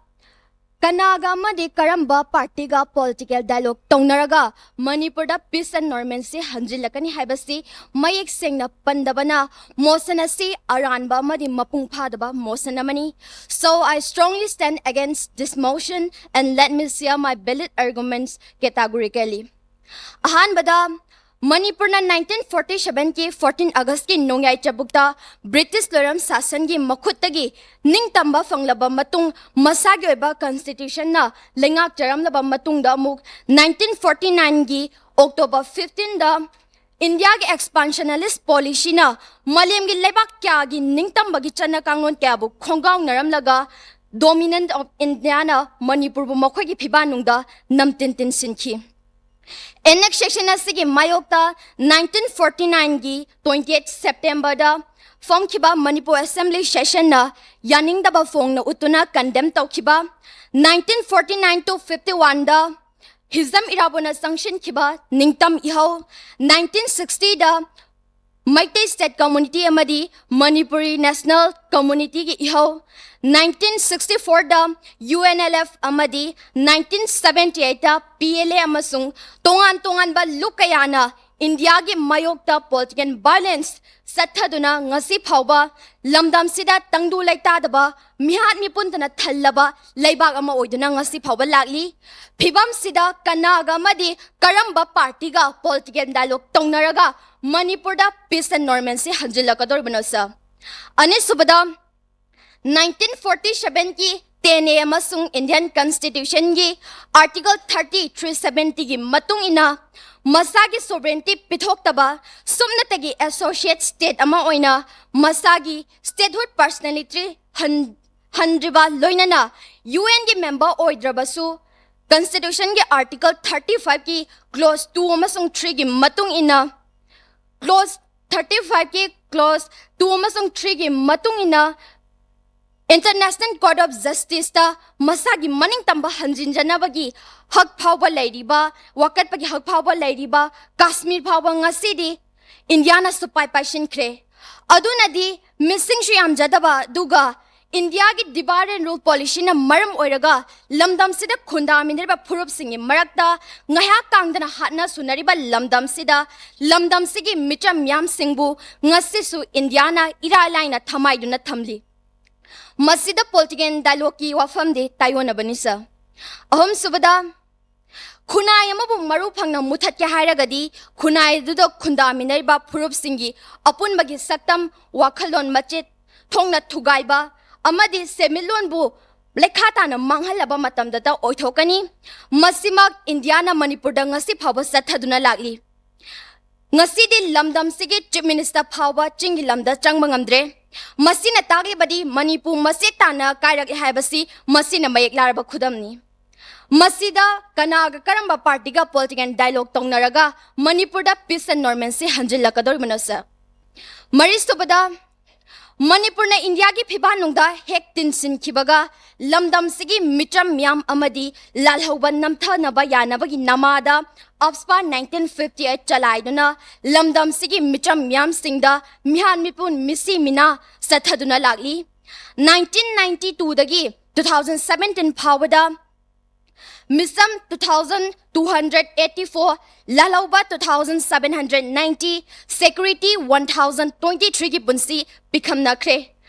ꯀꯅꯥꯒ ꯑꯃꯗꯤ ꯀꯔꯝꯕ party ꯒ political dialogue ꯇꯧꯅꯔꯒ ꯃꯅꯤꯄꯨꯔꯗ peace and normalcy ꯍꯟꯖꯤꯜꯂꯛꯀꯅꯤ ꯍꯥꯏꯕꯁꯤ ꯃꯌꯦꯛ ꯁꯦꯡꯅ ꯄꯟꯗꯕꯅ motion ꯑꯁꯤ ꯑꯔꯥꯟꯕ ꯑꯃꯗꯤ ꯃꯄꯨꯡ ꯐꯥꯗꯕ motion ꯑꯃꯅꯤ꯫ So I strongly stand against this motion and let me share my valid arguments categorically. ꯑꯍꯥꯟꯕꯗ, ꯃꯅꯤꯄꯨꯔꯅ nineteen forty seven ꯀꯤ fourteen August ꯀꯤ ꯅꯣꯡꯌꯥꯏ ꯆꯕꯨꯛꯇ British ꯂꯣꯏꯔꯝ ꯁꯥꯁꯟꯒꯤ ꯃꯈꯨꯠꯇꯒꯤ ꯅꯤꯡꯇꯝꯕ ꯐꯪꯂꯕ ꯃꯇꯨꯡ, ꯃꯁꯥꯒꯤ ꯑꯣꯏꯕ constitution ꯅ ꯂꯩꯉꯥꯛꯆꯔꯝꯂꯕ ꯃꯇꯨꯡꯗ ꯑꯃꯨꯛ nineteen forty nine ꯒꯤ October fifteen ꯗ India ꯒꯤ expansionist policy ꯅ ꯃꯥꯂꯦꯝꯒꯤ ꯂꯩꯕꯥꯛ ꯀꯌꯥꯒꯤ ꯅꯤꯡꯇꯝꯕꯒꯤ ꯆꯠꯅ ꯀꯥꯡꯂꯣꯟ ꯀꯌꯥꯕꯨ ꯈꯣꯡꯒꯥꯎꯅꯔꯝꯂꯒ dominant of India ꯅ ꯃꯅꯤꯄꯨꯔꯕꯨ ꯃꯈꯣꯏꯒꯤ ꯐꯤꯕꯥꯟꯅꯨꯡꯗ ꯅꯝꯇꯤꯟ ꯇꯤꯟꯁꯤꯟꯈꯤ꯫ Annexation ꯑꯁꯤꯒꯤ ꯃꯥꯌꯣꯛꯇ nineteen forty nine ꯒꯤ twenty eight September ꯗ ꯐꯝꯈꯤꯕ Manipur Assembly Session ꯅ ꯌꯥꯅꯤꯡꯗꯕ ꯐꯣꯡꯅ ꯎꯠꯇꯨꯅ condemn ꯇꯧꯈꯤꯕ, nineteen forty nine to fifty one ꯗ ꯍꯤꯖꯝ ꯏꯔꯥꯕꯣꯠꯅ ꯆꯪꯁꯤꯟꯈꯤꯕ ꯅꯤꯡꯇꯝ ꯏꯍꯧ, nineteen sixty ꯗ ꯃꯩꯇꯩ State Community ꯑꯃꯗꯤ Manipuri National Community ꯒꯤ ꯏꯍꯧ, nineteen sixty four ꯗ U N L F ꯑꯃꯗꯤ nineteen seventy eight ꯇ P L A ꯑꯃꯁꯨꯡ ꯇꯣꯉꯥꯟ ꯇꯣꯉꯥꯟꯕ ꯂꯨꯞ ꯀꯌꯥꯅ ꯏꯟꯗꯤꯌꯥꯒꯤ ꯃꯥꯌꯣꯛꯇ political violence ꯆꯠꯊꯗꯨꯅ ꯉꯁꯤ ꯐꯥꯎꯕ ꯂꯝꯗꯝꯁꯤꯗ ꯇꯪꯗꯨ ꯂꯩꯇꯥꯗꯕ ꯃꯤꯍꯥꯠ ꯃꯤꯄꯨꯟꯗꯅ ꯊꯜꯂꯕ ꯂꯩꯕꯥꯛ ꯑꯃ ꯑꯣꯏꯗꯨꯅ ꯉꯁꯤ ꯐꯥꯎꯕ ꯂꯥꯛꯂꯤ꯫ ꯐꯤꯕꯝꯁꯤꯗ ꯀꯅꯥꯒ ꯑꯃꯗꯤ ꯀꯔꯝꯕ party ꯒ political dialogue ꯇꯧꯅꯔꯒ ꯃꯅꯤꯄꯨꯔꯗ peace and normalcy ꯍꯟꯖꯤꯜꯂꯛꯀꯗꯧꯔꯤꯕꯅꯣ sir? ꯑꯅꯤꯁꯨꯕꯗ, nineteen forty seven ꯒꯤ ten A ꯑꯃꯁꯨꯡ Indian Constitution ꯒꯤ Article thirty, three seventy ꯒꯤ ꯃꯇꯨꯡ ꯏꯟꯅ ꯃꯁꯥꯒꯤ sovereignty ꯄꯤꯊꯣꯛꯇꯕ ꯁꯨꯞꯅꯇꯒꯤ associate state ꯑꯃ ꯑꯣꯏꯅ ꯃꯁꯥꯒꯤ statehood personality ꯍꯟ-, ꯍꯟꯗ꯭ꯔꯤꯕ ꯂꯣꯏꯅꯅ U N ꯒꯤ member ꯑꯣꯏꯗ꯭ꯔꯕꯁꯨ, Constitution ꯒꯤ Article thirty five ꯀꯤ Clause two ꯑꯃꯁꯨꯡ three ꯒꯤ ꯃꯇꯨꯡ ꯏꯟꯅ, Clause thirty five ꯀꯤ Clause two ꯑꯃꯁꯨꯡ three ꯒꯤ ꯃꯇꯨꯡ ꯏꯟꯅ International Court of Justice ꯇ ꯃꯁꯥꯒꯤ ꯃꯅꯤꯡ ꯇꯝꯕ ꯍꯟꯖꯤꯟꯖꯅꯕꯒꯤ ꯍꯛ ꯐꯥꯎꯕ ꯂꯩꯔꯤꯕ, ꯋꯥꯀꯠꯄꯒꯤ ꯍꯛ ꯐꯥꯎꯕ ꯂꯩꯔꯤꯕ ꯀꯥꯁꯃꯤꯔ ꯐꯥꯎꯕ ꯉꯁꯤꯗꯤ ꯏꯟꯗꯤꯌꯥꯅ ꯁꯨꯄꯥꯏ ꯄꯥꯏꯁꯤꯟꯈ꯭ꯔꯦ꯫ ꯑꯗꯨꯅꯗꯤ ꯃꯤꯁꯤꯡꯁꯨ ꯌꯥꯝꯖꯗꯕ, ꯑꯗꯨꯒ ꯏꯟꯗꯤꯌꯥꯒꯤ divide and rule policy ꯅ ꯃꯔꯝ ꯑꯣꯏꯔꯒ ꯂꯝꯗꯝꯁꯤꯗ ꯈꯨꯟꯗꯥꯃꯤꯟꯅꯔꯤꯕ ꯐꯨꯔꯨꯞꯁꯤꯡꯒꯤ ꯃꯔꯛꯇ ꯉꯥꯏꯍꯥꯛ ꯀꯥꯡꯗꯅ ꯍꯥꯠꯅ ꯁꯨꯅꯔꯤꯕ ꯂꯝꯗꯝꯁꯤꯗ, ꯂꯝꯗꯝꯁꯤꯒꯤ ꯃꯤꯆꯝ ꯃꯤꯌꯥꯝꯁꯤꯡꯕꯨ ꯉꯁꯤꯁꯨ ꯏꯟꯗꯤꯌꯥꯅ ꯏꯔꯥꯏ ꯂꯥꯏꯅ ꯊꯃꯥꯏꯗꯨꯅ ꯊꯝꯂꯤ꯫ ꯃꯁꯤꯗ political dialogue ꯀꯤ ꯋꯥꯐꯝꯗꯤ ꯇꯥꯏꯑꯣꯟꯅꯕꯅꯤ sir꯫ ꯑꯍꯨꯝꯁꯨꯕꯗ, ꯈꯨꯟꯅꯥꯏ ꯑꯃꯕꯨ ꯃꯔꯨ ꯐꯪꯅ ꯃꯨꯊꯠꯀꯦ ꯍꯥꯏꯔꯒꯗꯤ ꯈꯨꯟꯅꯥꯏ ꯑꯗꯨꯗ ꯈꯨꯟꯗꯥꯃꯤꯟꯅꯔꯤꯕ ꯐꯨꯔꯨꯞꯁꯤꯡꯒꯤ ꯑꯄꯨꯟꯕꯒꯤ ꯁꯛꯇꯝ, ꯋꯥꯈꯜꯂꯣꯟ ꯃꯆꯦꯠ ꯊꯣꯛꯅ ꯊꯨꯒꯥꯏꯕ ꯑꯃꯗꯤ ꯁꯦꯟꯃꯤꯠꯂꯣꯟꯕꯨ ꯂꯩꯈꯥ ꯇꯥꯅ ꯃꯥꯡꯍꯜꯂꯕ ꯃꯇꯝꯗꯇ ꯑꯣꯏꯊꯣꯛꯀꯅꯤ꯫ ꯃꯁꯤꯃꯛ ꯏꯟꯗꯤꯌꯥꯅ ꯃꯅꯤꯄꯨꯔꯗ ꯉꯁꯤ ꯐꯥꯎꯕ ꯆꯠꯊꯗꯨꯅ ꯂꯥꯛꯂꯤ꯫ ꯉꯁꯤꯗꯤ ꯂꯝꯗꯝꯁꯤꯒꯤ Chief Minister ꯐꯥꯎꯕ ꯆꯤꯡꯒꯤ ꯂꯝꯗ ꯆꯪꯕ ꯉꯝꯗ꯭ꯔꯦ꯫ ꯃꯁꯤꯅ ꯇꯥꯛꯂꯤꯕꯗꯤ ꯃꯅꯤꯄꯨꯔ ꯃꯆꯦꯠ ꯇꯥꯅ ꯀꯥꯏꯔꯛꯂꯦ ꯍꯥꯏꯕꯁꯤ ꯃꯁꯤꯅ ꯃꯌꯦꯛ ꯂꯥꯔꯕ ꯈꯨꯗꯝꯅꯤ꯫ ꯃꯁꯤꯗ ꯀꯅꯥꯒ ꯀꯔꯝꯕ ꯄꯥꯔꯇꯤꯒ ꯄꯣꯂꯤꯇꯤꯀꯦꯜ ꯗꯥꯏꯂꯣꯒ ꯇꯧꯅꯔꯒ ꯃꯅꯤꯄꯨꯔꯗ ꯄꯤꯁ ꯑꯦꯟ ꯅꯣꯔꯃꯦꯜꯁꯤ ꯍꯟꯖꯤꯜꯂꯛꯀꯗꯧꯔꯤꯕꯅꯣ ꯁꯥꯔ? ꯃꯔꯤꯁꯨꯕꯗ, ꯃꯅꯤꯄꯨꯔꯅ ꯏꯟꯗꯤꯌꯥꯒꯤ ꯐꯤꯕꯥꯟꯅꯨꯡꯗ ꯍꯦꯛ ꯇꯤꯟꯁꯤꯟꯈꯤꯕꯒ ꯂꯝꯗꯝꯁꯤꯒꯤ ꯃꯤꯆꯝ ꯃꯤꯌꯥꯝ ꯑꯃꯗꯤ ꯂꯥꯜꯍꯧꯕ ꯅꯝꯊꯅꯕ ꯌꯥꯅꯕꯒꯤ ꯅꯃꯥꯗ ꯑꯞꯁꯄꯥ nineteen fifty eight ꯆꯂꯥꯏꯗꯨꯅ ꯂꯝꯗꯝꯁꯤꯒꯤ ꯃꯤꯆꯝ ꯃꯤꯌꯥꯝꯁꯤꯡꯗ ꯃꯤꯍꯥꯠ ꯃꯤꯄꯨꯟ ꯃꯤꯁꯤ ꯃꯤꯅꯥ ꯆꯠꯊꯗꯨꯅ ꯂꯥꯛꯂꯤ꯫ Nineteen ninety two ꯗꯒꯤ two thousand seventeen ꯐꯥꯎꯕꯗ ꯃꯤꯆꯝ two thousand two hundred eighty four, ꯂꯥꯜꯍꯧꯕ two thousand seven hundred ninety, security one thousand twenty three ꯒꯤ ꯄꯨꯟꯁꯤ ꯄꯤꯈꯝꯅꯈ꯭ꯔꯦ꯫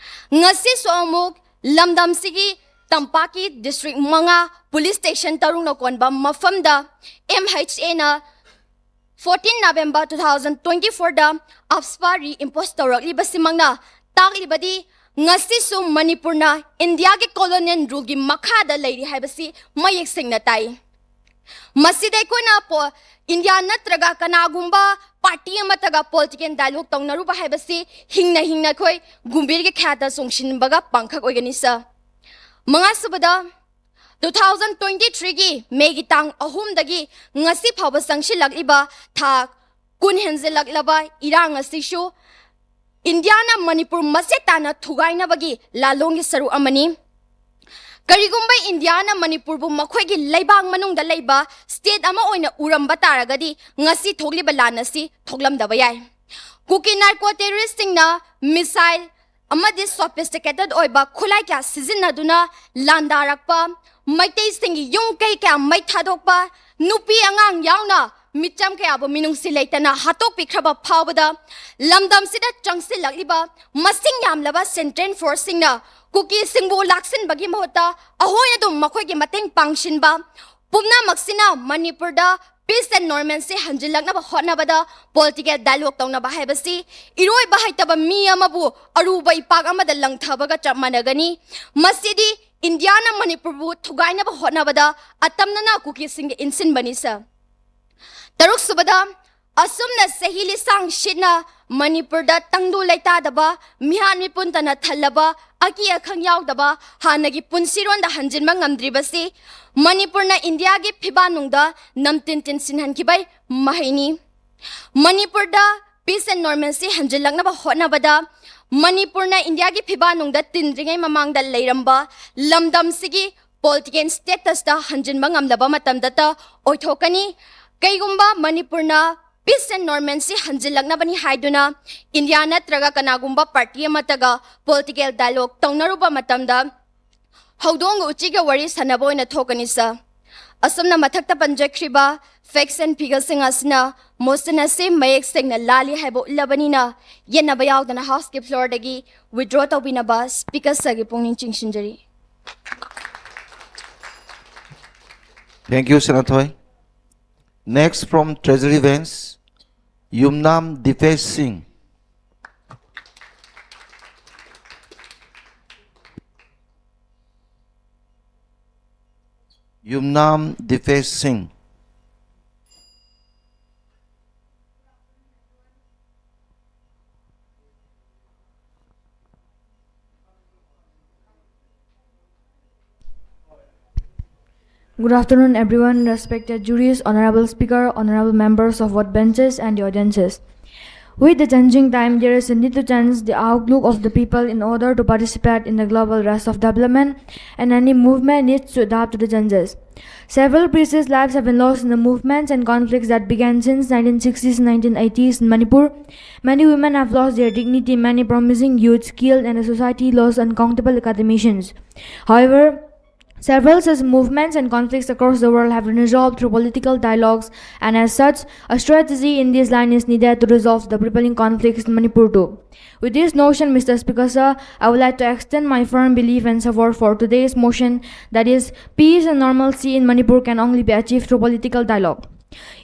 ꯉꯁꯤꯁꯨ ꯑꯃꯨꯛ ꯂꯝꯗꯝꯁꯤꯒꯤ ꯇꯝꯄꯥꯛꯀꯤ ꯗꯤꯁꯇ꯭ꯔꯤꯛ ꯃꯉꯥ, ꯄꯨꯂꯤꯁ ꯁ꯭ꯇꯦꯁꯟ ꯇꯔꯨꯛꯅ ꯀꯣꯟꯕ ꯃꯐꯝꯗ M H A ꯅ fourteen November two thousand twenty four ꯗ ꯑꯞꯁꯄꯥ ꯔꯤ ꯏꯝꯄꯣꯁ ꯇꯧꯔꯛꯂꯤꯕꯁꯤꯃꯛꯅ ꯇꯥꯛꯂꯤꯕꯗꯤ ꯉꯁꯤꯁꯨ ꯃꯅꯤꯄꯨꯔꯅ ꯏꯟꯗꯤꯌꯥꯒꯤ ꯀꯣꯂꯣꯅꯤꯌꯦꯜ ꯔꯨꯜꯒꯤ ꯃꯈꯥꯗ ꯂꯩꯔꯤ ꯍꯥꯏꯕꯁꯤ ꯃꯌꯦꯛ ꯁꯦꯡꯅ ꯇꯥꯏ꯫ ꯃꯁꯤꯗ ꯑꯩꯈꯣꯏꯅ ꯄꯣ-, ꯏꯟꯗꯤꯌꯥ ꯅꯠꯇ꯭ꯔꯒ ꯀꯅꯥꯒꯨꯝꯕ ꯄꯥꯔꯇꯤ ꯑꯃꯠꯇꯒ ꯄꯣꯂꯤꯇꯤꯀꯦꯜ ꯗꯥꯏꯂꯣꯒ ꯇꯧꯅꯔꯨꯕ ꯍꯥꯏꯕꯁꯤ ꯍꯤꯡꯅ ꯍꯤꯡꯅ ꯑꯩꯈꯣꯏ ꯒꯨꯝꯕꯤꯔꯒꯤ ꯈ꯭ꯌꯥꯠꯇ ꯆꯣꯡꯁꯤꯟꯕꯒ ꯄꯥꯡꯈꯛ ꯑꯣꯏꯒꯅꯤ ꯁꯥꯔ꯫ ꯃꯉꯥꯁꯨꯕꯗ, two thousand twenty three ꯒꯤ ꯃꯦꯒꯤ ꯇꯥꯡ ꯑꯍꯨꯝꯗꯒꯤ ꯉꯁꯤ ꯐꯥꯎꯕ ꯆꯪꯁꯤꯜꯂꯛꯂꯤꯕ ꯊꯥ ꯀꯨꯟ ꯍꯦꯟꯖꯤꯜꯂꯛꯂꯕ ꯏꯔꯥꯡ ꯑꯁꯤꯁꯨ ꯏꯟꯗꯤꯌꯥꯅ ꯃꯅꯤꯄꯨꯔ ꯃꯆꯦꯠ ꯇꯥꯅ ꯊꯨꯒꯥꯏꯅꯕꯒꯤ ꯂꯥꯜꯂꯣꯡꯒꯤ ꯁꯔꯨꯛ ꯑꯃꯅꯤ꯫ ꯀꯔꯤꯒꯨꯝꯕ ꯏꯟꯗꯤꯌꯥꯅ ꯃꯅꯤꯄꯨꯔꯕꯨ ꯃꯈꯣꯏꯒꯤ ꯂꯩꯕꯥꯛ ꯃꯅꯨꯡꯗ ꯂꯩꯕ ꯁ꯭ꯇꯦꯠ ꯑꯃ ꯑꯣꯏꯅ ꯎꯔꯝꯕ ꯇꯥꯔꯒꯗꯤ ꯉꯁꯤ ꯊꯣꯛꯂꯤꯕ ꯂꯥꯟ ꯑꯁꯤ ꯊꯣꯛꯂꯝꯗꯕ ꯌꯥꯏ꯫ ꯀꯨꯀꯤ ꯅꯥꯔꯀꯣ ꯇꯦꯔꯣꯔꯤꯁꯁꯤꯡꯅ ꯃꯤꯁꯥꯏꯜ ꯑꯃꯗꯤ ꯁꯣꯐꯤꯁꯇꯤꯀꯦꯇꯦꯗ ꯑꯣꯏꯕ ꯈꯨꯠꯂꯥꯏ ꯀꯌꯥ ꯁꯤꯖꯤꯟꯅꯗꯨꯅ ꯂꯥꯟꯗꯥꯔꯛꯄ, ꯃꯩꯇꯩꯁꯤꯡꯒꯤ ꯌꯨꯝ ꯀꯩ ꯀꯌꯥ ꯃꯩ ꯊꯥꯗꯣꯛꯄ, ꯅꯨꯄꯤ ꯑꯉꯥꯡ ꯌꯥꯎꯅ ꯃꯤꯆꯝ ꯀꯌꯥꯕꯨ ꯃꯤꯅꯨꯡꯁꯤ ꯂꯩꯇꯅ ꯍꯥꯠꯇꯣꯛꯄꯤꯈ꯭ꯔꯕ ꯐꯥꯎꯕꯗ ꯂꯝꯗꯝꯁꯤꯗ ꯆꯪꯁꯤꯜꯂꯛꯂꯤꯕ ꯃꯁꯤꯡ ꯌꯥꯝꯂꯕ ꯁꯦꯟꯇ꯭ꯔꯦꯜ ꯐꯣꯔꯁꯁꯤꯡꯅ ꯀꯨꯀꯤꯁꯤꯡꯕꯨ ꯂꯥꯛꯁꯤꯟꯕꯒꯤ ꯃꯍꯨꯠꯇ ꯑꯩꯈꯣꯏꯅ ꯑꯗꯨꯝ ꯃꯈꯣꯏꯒꯤ ꯃꯇꯦꯡ ꯄꯥꯡꯁꯤꯟꯕ ꯄꯨꯝꯅꯃꯛꯁꯤꯅ ꯃꯅꯤꯄꯨꯔꯗ ꯄꯤꯁ ꯑꯦꯟ ꯅꯣꯔꯃꯦꯜꯁꯤ ꯍꯟꯖꯤꯜꯂꯛꯅꯕ ꯍꯣꯠꯅꯕꯗ ꯄꯣꯂꯤꯇꯤꯀꯦꯜ ꯗꯥꯏꯂꯣꯒ ꯇꯧꯅꯕ ꯍꯥꯏꯕꯁꯤ ꯏꯔꯣꯏꯕ ꯍꯩꯇꯕ ꯃꯤ ꯑꯃꯕꯨ ꯑꯔꯨꯕ ꯏꯄꯥꯛ ꯑꯃꯗ ꯂꯪꯊꯕꯒ ꯆꯞ ꯃꯥꯟꯅꯒꯅꯤ꯫ ꯃꯁꯤꯗꯤ ꯏꯟꯗꯤꯌꯥꯅ ꯃꯅꯤꯄꯨꯔꯕꯨ ꯊꯨꯒꯥꯏꯅꯕ ꯍꯣꯠꯅꯕꯗ ꯑꯇꯝꯅꯅ ꯀꯨꯀꯤꯁꯤꯡꯗ ꯏꯟꯁꯤꯟꯕꯅꯤ ꯁꯥꯔ꯫ ꯇꯔꯨꯛꯁꯨꯕꯗ, ꯑꯁꯨꯝꯅ ꯆꯍꯤ ꯂꯤꯁꯥꯡ ꯁꯤꯠꯅ ꯃꯅꯤꯄꯨꯔꯗ ꯇꯪꯗꯨ ꯂꯩꯇꯥꯗꯕ, ꯃꯤꯍꯥꯠ ꯃꯤꯄꯨꯟꯇꯅ ꯊꯜꯂꯕ, ꯑꯀꯤ ꯑꯈꯪ ꯌꯥꯎꯗꯕ ꯍꯥꯟꯅꯒꯤ ꯄꯨꯟꯁꯤꯔꯣꯟꯗ ꯍꯟꯖꯤꯟꯕ ꯉꯝꯗ꯭ꯔꯤꯕꯁꯤ ꯃꯅꯤꯄꯨꯔꯅ ꯏꯟꯗꯤꯌꯥꯒꯤ ꯐꯤꯕꯥꯟꯅꯨꯡꯗ ꯅꯝꯇꯤꯟ ꯇꯤꯟꯁꯤꯟꯍꯟꯈꯤꯕꯩ ꯃꯍꯩꯅꯤ꯫ ꯃꯅꯤꯄꯨꯔꯗ peace and normalcy ꯍꯟꯖꯤꯜꯂꯛꯅꯕ ꯍꯣꯠꯅꯕꯗ ꯃꯅꯤꯄꯨꯔꯅ ꯏꯟꯗꯤꯌꯥꯒꯤ ꯐꯤꯕꯥꯟꯅꯨꯡꯗ ꯇꯤꯟꯗ꯭ꯔꯤꯉꯩ ꯃꯃꯥꯡꯗ ꯂꯩꯔꯝꯕ ꯂꯝꯗꯝꯁꯤꯒꯤ political statusꯇ ꯍꯟꯖꯤꯟꯕ ꯉꯝꯂꯕ ꯃꯇꯝꯗꯇ ꯑꯣꯏꯊꯣꯛꯀꯅꯤ꯫ ꯀꯩꯒꯨꯝꯕ ꯃꯅꯤꯄꯨꯔꯅ peace and normalcy ꯍꯟꯖꯤꯜꯂꯛꯅꯕꯅꯤ ꯍꯥꯏꯗꯨꯅ ꯏꯟꯗꯤꯌꯥ ꯅꯠꯇ꯭ꯔꯒ ꯀꯅꯥꯒꯨꯝꯕ party ꯑꯃꯠꯇꯒ political dialogue ꯇꯧꯅꯔꯨꯕ ꯃꯇꯝꯗ ꯍꯧꯗꯣꯡꯒ ꯎꯆꯤꯒ ꯋꯥꯔꯤ ꯁꯥꯟꯅꯕ ꯑꯣꯏꯅ ꯊꯣꯛꯀꯅꯤ, sir꯫ ꯑꯁꯨꯝꯅ ꯃꯊꯛꯇ ꯄꯟꯖꯈ꯭ꯔꯤꯕ facts and figuresꯁꯤꯡ ꯑꯁꯤꯅ motion ꯑꯁꯤ ꯃꯌꯦꯛ ꯁꯦꯡꯅ ꯂꯥꯜꯂꯤ ꯍꯥꯏꯕ ꯎꯠꯂꯕꯅꯤꯅ, ꯌꯦꯠꯅꯕ ꯌꯥꯎꯗꯅ Houseꯀꯤ floorꯗꯒꯤ withdraw ꯇꯧꯕꯤꯅꯕ Speaker sirꯒꯤ ꯄꯨꯛꯅꯤꯡ ꯆꯤꯡꯁꯤꯟꯖꯔꯤ꯫ Thank you, Sanathoi. Next from Treasury Bench, Yumnam Dipesh Singh. Yumnam Dipesh Singh. Good afternoon, everyone, respected juries, honorable speaker, honorable members of both benches and the audiences. With the changing time, there is a need to change the outlook of the people in order to participate in the global race of development, and any movement needs to adapt to the changes. Several precious lives have been lost in the movements and conflicts that began since nineteen sixties and nineteen eighties in Manipur. Many women have lost their dignity, many promising youths killed, and a society lost uncountable academicians. However, several such movements and conflicts across the world have been resolved through political dialogues, and as such, a strategy in this line is needed to resolve the prevailing conflicts in Manipur too. With this notion, Mister Speaker, sir, I would like to extend my firm belief and support for today's motion, that is, peace and normalcy in Manipur can only be achieved through political dialogue.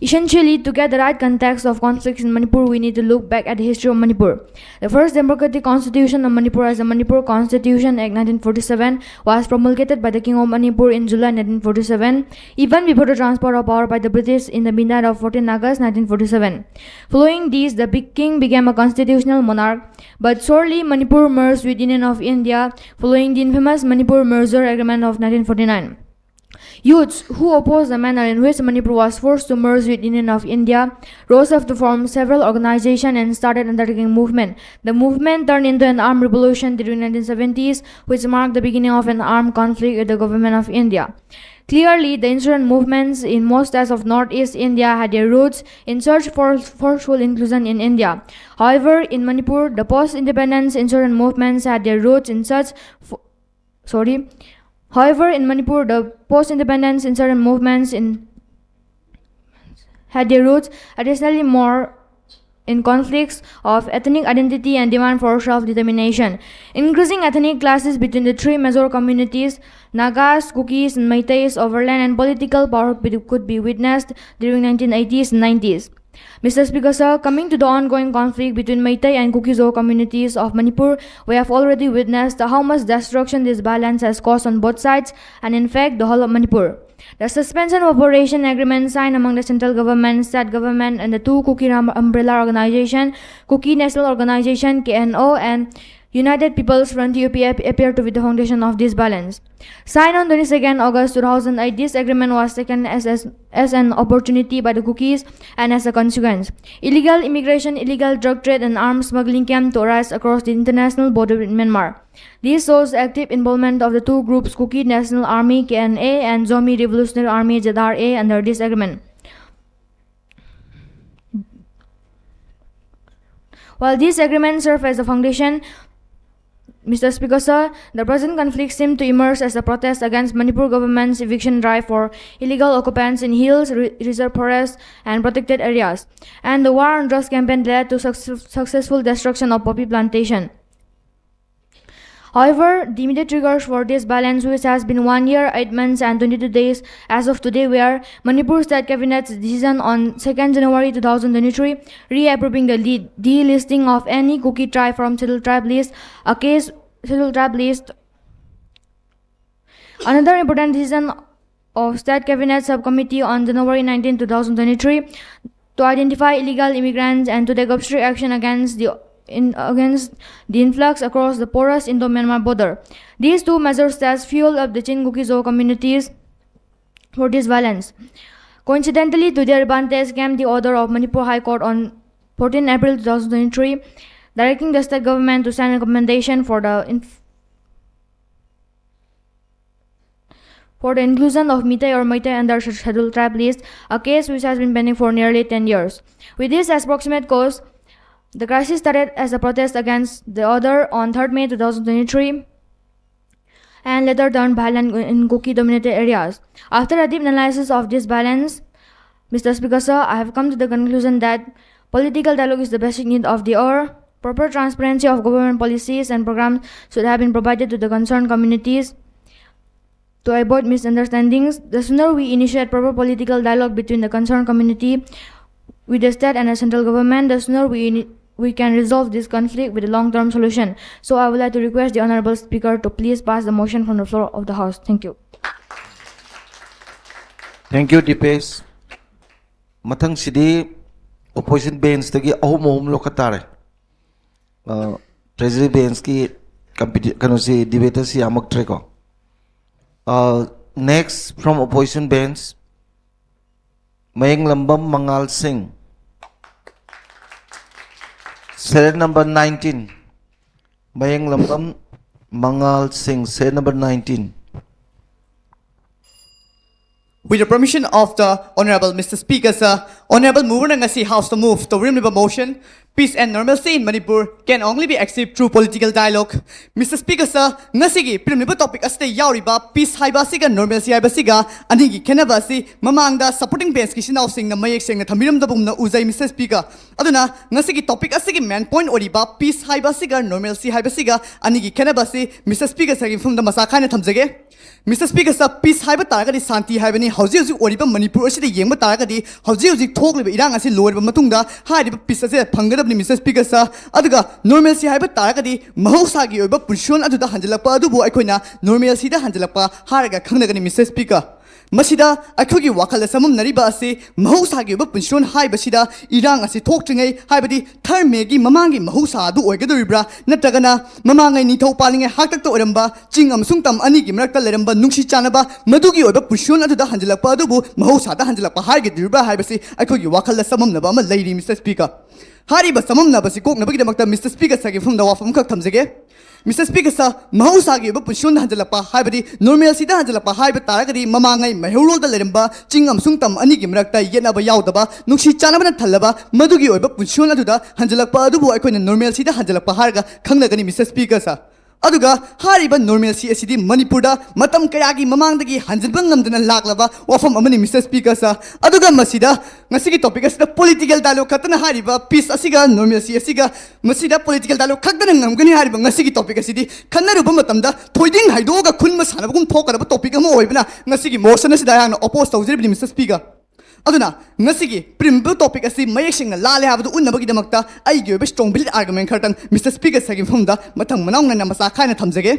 Essentially, to get the right context of conflicts in Manipur, we need to look back at the history of Manipur. The first democratic constitution of Manipur, as the Manipur Constitution Act nineteen forty-seven, was promulgated by the King of Manipur in July nineteen forty-seven, even before the transfer of power by the British in the midnight of fourteenth August nineteen forty-seven. Following this, the big king became a constitutional monarch, but shortly Manipur merged with Union of India following the infamous Manipur Merger Agreement of nineteen forty-nine. Youths who opposed the manner in which Manipur was forced to merge with Union of India rose up to form several organizations and started undertaking movement. The movement turned into an armed revolution during nineteen seventies, which marked the beginning of an armed conflict with the government of India. Clearly, the insurgent movements in most parts of northeast India had their roots in search for forceful inclusion in India. However, in Manipur, the post-independence insurgent movements had their roots in such fo- sorry. However, in Manipur, the post-independence insurgent movements in had their roots additionally more in conflicts of ethnic identity and demand for self-determination. Increasing ethnic clashes between the three major communities, Nagas, Kukis, and Meiteis, over land and political power be- could be witnessed during nineteen eighties and nineties. Mister Speaker, sir, coming to the ongoing conflict between Meitei and Kuki-Zo communities of Manipur, we have already witnessed how much destruction this violence has caused on both sides and, in fact, the whole of Manipur. The suspension of operation agreement signed among the central government, state government, and the two Kuki Ram- umbrella organization, Kuki National Organization, K N O, and United People's Front, U P F, appear to be the foundation of this balance. Signed on twenty-second August two thousand eight, this agreement was taken as, as, as an opportunity by the Kukis and as a consequence. Illegal immigration, illegal drug trade, and arms smuggling came to rise across the international border with Myanmar. This shows active involvement of the two groups, Kuki National Army, K N A, and Zomi Revolutionary Army, Z R A, under this agreement. While this agreement served as a foundation, Mister Speaker, sir, the present conflict seemed to emerge as a protest against Manipur government's eviction drive for illegal occupants in hills, re- reserve forests, and protected areas. And the war on drugs campaign led to success- successful destruction of poppy plantation. However, the immediate triggers for this balance, which has been one year, eight months, and twenty-two days as of today, were Manipur State Cabinet's decision on second January two thousand twenty-three, reapproving the le- delisting of any Kuki tribe from Scheduled Tribe list, a case Scheduled Tribe list. Another important decision of State Cabinet Subcommittee on January nineteenth, two thousand twenty-three, to identify illegal immigrants and to take up strict action against the in, against the influx across the porous Indo-Myanmar border. These two major steps fueled up the Chin Kuki-Zo communities for this violence. Coincidentally, to their advantage came the order of Manipur High Court on fourteenth April two thousand twenty-three, directing the state government to send recommendation for the inf- for the inclusion of Meitei or Meitei under Scheduled Tribe list, a case which has been pending for nearly ten years. With this as proximate cause, the crisis started as a protest against the order on third May two thousand twenty-three and later turned violent in Kuki-dominated areas. After a deep analysis of this violence, Mister Speaker, sir, I have come to the conclusion that political dialogue is the basic need of the hour. Proper transparency of government policies and programs should have been provided to the concerned communities to avoid misunderstandings. The sooner we initiate proper political dialogue between the concerned community with the state and the central government, the sooner we, ini- we can resolve this conflict with a long-term solution. So I would like to request the Honorable Speaker to please pass the motion from the floor of the House. Thank you. Thank you, Dipesh. ꯃꯊꯪꯁꯤꯗꯤ opposition benchꯇꯒꯤ ꯑꯍꯨꯝ ꯑꯍꯨꯝ ꯂꯧꯈꯠ ꯇꯥꯔꯦ꯫ ꯑ, treasury benchꯀꯤ competi- ꯀꯩꯅꯣꯁꯤ, debaterꯁꯤ ꯌꯥꯝꯃꯛꯇ꯭ꯔꯦꯀꯣ꯫ ꯑ, next from opposition bench, ꯃꯌꯦꯡꯂꯝꯕꯝ ꯃꯉꯥꯜ ꯁꯤꯡ, serial number nineteen. ꯃꯌꯦꯡꯂꯝꯕꯝ ꯃꯉꯥꯜ ꯁꯤꯡ, serial number nineteen. With the permission of the Honorable Mister Speaker, sir, Honorable ꯃꯨꯕꯅ ꯉꯁꯤ House to move ꯇꯧꯔꯤꯕ motion Peace and normalcy in Manipur can only be achieved through political dialogue. Mister Speaker sir, ꯉꯁꯤꯒꯤ ꯄꯤꯔꯝꯂꯤꯕ topic ꯑꯁꯤꯗ ꯌꯥꯎꯔꯤꯕ peace ꯍꯥꯏꯕ ꯑꯁꯤꯒ normalcy ꯍꯥꯏꯕꯁꯤꯒ ꯑꯅꯤꯒꯤ ꯈꯦꯠꯅꯕ ꯑꯁꯤ ꯃꯃꯥꯡꯗ supporting benchꯀꯤ ꯏꯆꯤꯟ ꯏꯅꯥꯎꯁꯤꯡꯅ ꯃꯌꯦꯛ ꯁꯦꯡꯅ ꯊꯝꯕꯤꯔꯝꯗꯕꯒꯨꯝꯅ ꯎꯖꯩ, Mister Speaker꯫ ꯑꯗꯨꯅ ꯉꯁꯤꯒꯤ topic ꯑꯁꯤꯒꯤ main point ꯑꯣꯏꯔꯤꯕ peace ꯍꯥꯏꯕ ꯑꯁꯤꯒ normalcy ꯍꯥꯏꯕꯁꯤꯒ ꯑꯅꯤꯒꯤ ꯈꯦꯠꯅꯕ ꯑꯁꯤ Mister Speaker sirꯒꯤ ꯃꯐꯝꯗ ꯃꯆꯥ ꯈꯥꯏꯅ ꯊꯝꯖꯒꯦ꯫ Mister Speaker sir, peace ꯍꯥꯏꯕ ꯇꯥꯔꯒꯗꯤ ꯁꯥꯟꯇꯤ ꯍꯥꯏꯕꯅꯤ꯫ ꯍꯧꯖꯤꯛ ꯍꯧꯖꯤꯛ ꯑꯣꯏꯔꯤꯕ ꯃꯅꯤꯄꯨꯔ ꯑꯁꯤꯗ ꯌꯦꯡꯕ ꯇꯥꯔꯒꯗꯤ ꯍꯧꯖꯤꯛ ꯍꯧꯖꯤꯛ ꯊꯣꯛꯂꯤꯕ ꯏꯔꯥꯡ ꯑꯁꯤ ꯂꯣꯏꯔꯕ ꯃꯇꯨꯡꯗ ꯍꯥꯏꯔꯤꯕ peace ꯑꯁꯦ ꯐꯪꯒꯗꯕꯅꯤ, Mister Speaker sir꯫ ꯑꯗꯨꯒ normalcy ꯍꯥꯏꯕ ꯇꯥꯔꯒꯗꯤ ꯃꯍꯧꯁꯥꯒꯤ ꯑꯣꯏꯕ ꯄꯨꯟꯁꯤꯔꯣꯜ ꯑꯗꯨꯗ ꯍꯟꯖꯤꯜꯂꯛꯄ ꯑꯗꯨꯕꯨ ꯑꯩꯈꯣꯏꯅ normalcyꯗ ꯍꯟꯖꯤꯜꯂꯛꯄ ꯍꯥꯏꯔꯒ ꯈꯪꯅꯒꯅꯤ, Mister Speaker꯫ ꯃꯁꯤꯗ ꯑꯩꯈꯣꯏꯒꯤ ꯋꯥꯈꯜꯗ ꯆꯃꯝꯅꯔꯤꯕ ꯑꯁꯤ ꯃꯍꯧꯁꯥꯒꯤ ꯑꯣꯏꯕ ꯄꯨꯟꯁꯤꯔꯣꯜ ꯍꯥꯏꯕꯁꯤꯗ ꯏꯔꯥꯡ ꯑꯁꯤ ꯊꯣꯛꯇ꯭ꯔꯤꯉꯩ, ꯍꯥꯏꯕꯗꯤ ꯊꯔꯃꯦꯒꯤ ꯃꯃꯥꯡꯒꯤ ꯃꯍꯧꯁꯥ ꯑꯗꯨ ꯑꯣꯏꯒꯗꯧꯔꯤꯕ꯭ꯔꯥ, ꯅꯠꯇ꯭ꯔꯒꯅ ꯃꯃꯥꯡꯉꯩ ꯅꯤꯡꯊꯧ ꯄꯥꯜꯂꯤꯉꯩ ꯍꯥꯛꯇꯛꯇ ꯑꯣꯏꯔꯝꯕ ꯆꯤꯡ ꯑꯃꯁꯨꯡ ꯇꯝ ꯑꯅꯤꯒꯤ ꯃꯔꯛꯇ ꯂꯩꯔꯝꯕ ꯅꯨꯡꯁꯤ ꯆꯥꯟꯅꯕ ꯃꯗꯨꯒꯤ ꯑꯣꯏꯕ ꯄꯨꯟꯁꯤꯔꯣꯜ ꯑꯗꯨꯗ ꯍꯟꯖꯤꯜꯂꯛꯄ ꯑꯗꯨꯕꯨ ꯃꯍꯧꯁꯥꯗ ꯍꯟꯖꯤꯜꯂꯛꯄ ꯍꯥꯏꯒꯗꯧꯔꯤꯕ꯭ꯔꯥ ꯍꯥꯏꯕꯁꯤ ꯑꯩꯈꯣꯏꯒꯤ ꯋꯥꯈꯜꯗ ꯆꯃꯝꯅꯕ ꯑꯃ ꯂꯩꯔꯤ, Mister Speaker꯫ ꯍꯥꯏꯔꯤꯕ ꯆꯃꯝꯅꯕꯁꯤ ꯀꯣꯛꯅꯕꯒꯤꯗꯃꯛꯇ Mister Speaker sirꯒꯤ ꯃꯐꯝꯗ ꯋꯥꯐꯝ ꯑꯃꯈꯛ ꯊꯝꯖꯒꯦ꯫ Mister Speaker sir, ꯃꯍꯧꯁꯥꯒꯤ ꯑꯣꯏꯕ ꯄꯨꯟꯁꯤꯔꯣꯜꯗ ꯍꯟꯖꯤꯜꯂꯛꯄ ꯍꯥꯏꯕꯗꯤ normalcyꯗ ꯍꯟꯖꯤꯜꯂꯛꯄ ꯍꯥꯏꯕ ꯇꯥꯔꯒꯗꯤ ꯃꯃꯥꯡꯉꯩ ꯃꯩꯍꯧꯔꯣꯜꯗ ꯂꯩꯔꯝꯕ ꯆꯤꯡ ꯑꯃꯁꯨꯡ ꯇꯝ ꯑꯅꯤꯒꯤ ꯃꯔꯛꯇ ꯌꯦꯠꯅꯕ ꯌꯥꯎꯗꯕ, ꯅꯨꯡꯁꯤ ꯆꯥꯟꯅꯕꯅ ꯊꯜꯂꯕ ꯃꯗꯨꯒꯤ ꯑꯣꯏꯕ ꯄꯨꯟꯁꯤꯔꯣꯜ ꯑꯗꯨꯗ ꯍꯟꯖꯤꯜꯂꯛꯄ ꯑꯗꯨꯕꯨ ꯑꯩꯈꯣꯏꯅ normalcyꯗ ꯍꯟꯖꯤꯜꯂꯛꯄ ꯍꯥꯏꯔꯒ ꯈꯪꯅꯒꯅꯤ, Mister Speaker sir꯫ ꯑꯗꯨꯒ ꯍꯥꯏꯔꯤꯕ normalcy ꯑꯁꯤꯗꯤ ꯃꯅꯤꯄꯨꯔꯗ ꯃꯇꯝ ꯀꯌꯥꯒꯤ ꯃꯃꯥꯡꯗꯒꯤ ꯍꯟꯖꯤꯟꯕ ꯉꯝꯗꯅ ꯂꯥꯛꯂꯕ ꯋꯥꯐꯝ ꯑꯃꯅꯤ, Mister Speaker sir꯫ ꯑꯗꯨꯒ ꯃꯁꯤꯗ ꯉꯁꯤꯒꯤ topic ꯑꯁꯤꯗ political dialogue ꯈꯛꯇꯅ ꯍꯥꯏꯔꯤꯕ peace ꯑꯁꯤꯒ normalcy ꯑꯁꯤꯒ ꯃꯁꯤꯗ political dialogue ꯈꯛꯇꯅ ꯉꯝꯒꯅꯤ ꯍꯥꯏꯔꯤꯕ ꯉꯁꯤꯒꯤ topic ꯑꯁꯤꯗꯤ ꯈꯟꯅꯔꯨꯕ ꯃꯇꯝꯗ ꯊꯣꯏꯗꯤꯡ ꯍꯩꯗꯣꯛꯑꯒ ꯈꯨꯟ ꯃꯁꯥꯟꯅꯕꯒꯨꯝ ꯊꯣꯛꯀꯗꯕ topic ꯑꯃ ꯑꯣꯏꯕꯅ ꯉꯁꯤꯒꯤ motion ꯑꯁꯤꯗ ꯑꯩꯍꯥꯛꯅ oppose ꯇꯧꯖꯔꯤꯕꯅꯤ, Mister Speaker꯫ ꯑꯗꯨꯅ ꯉꯁꯤꯒꯤ ꯄꯤꯔꯝꯂꯤꯕ topic ꯑꯁꯤ ꯃꯌꯦꯛ ꯁꯦꯡꯅ ꯂꯥꯜꯂꯦ ꯍꯥꯏꯕꯗꯨ ꯎꯠꯅꯕꯒꯤꯗꯃꯛꯇ ꯑꯩꯒꯤ ꯑꯣꯏꯕ strong valid argument ꯈꯔꯇꯪ Mister Speaker sirꯒꯤ ꯃꯐꯝꯗ ꯃꯊꯪ ꯃꯅꯥꯎ ꯅꯥꯏꯅ ꯃꯆꯥ ꯈꯥꯏꯅ ꯊꯝꯖꯒꯦ꯫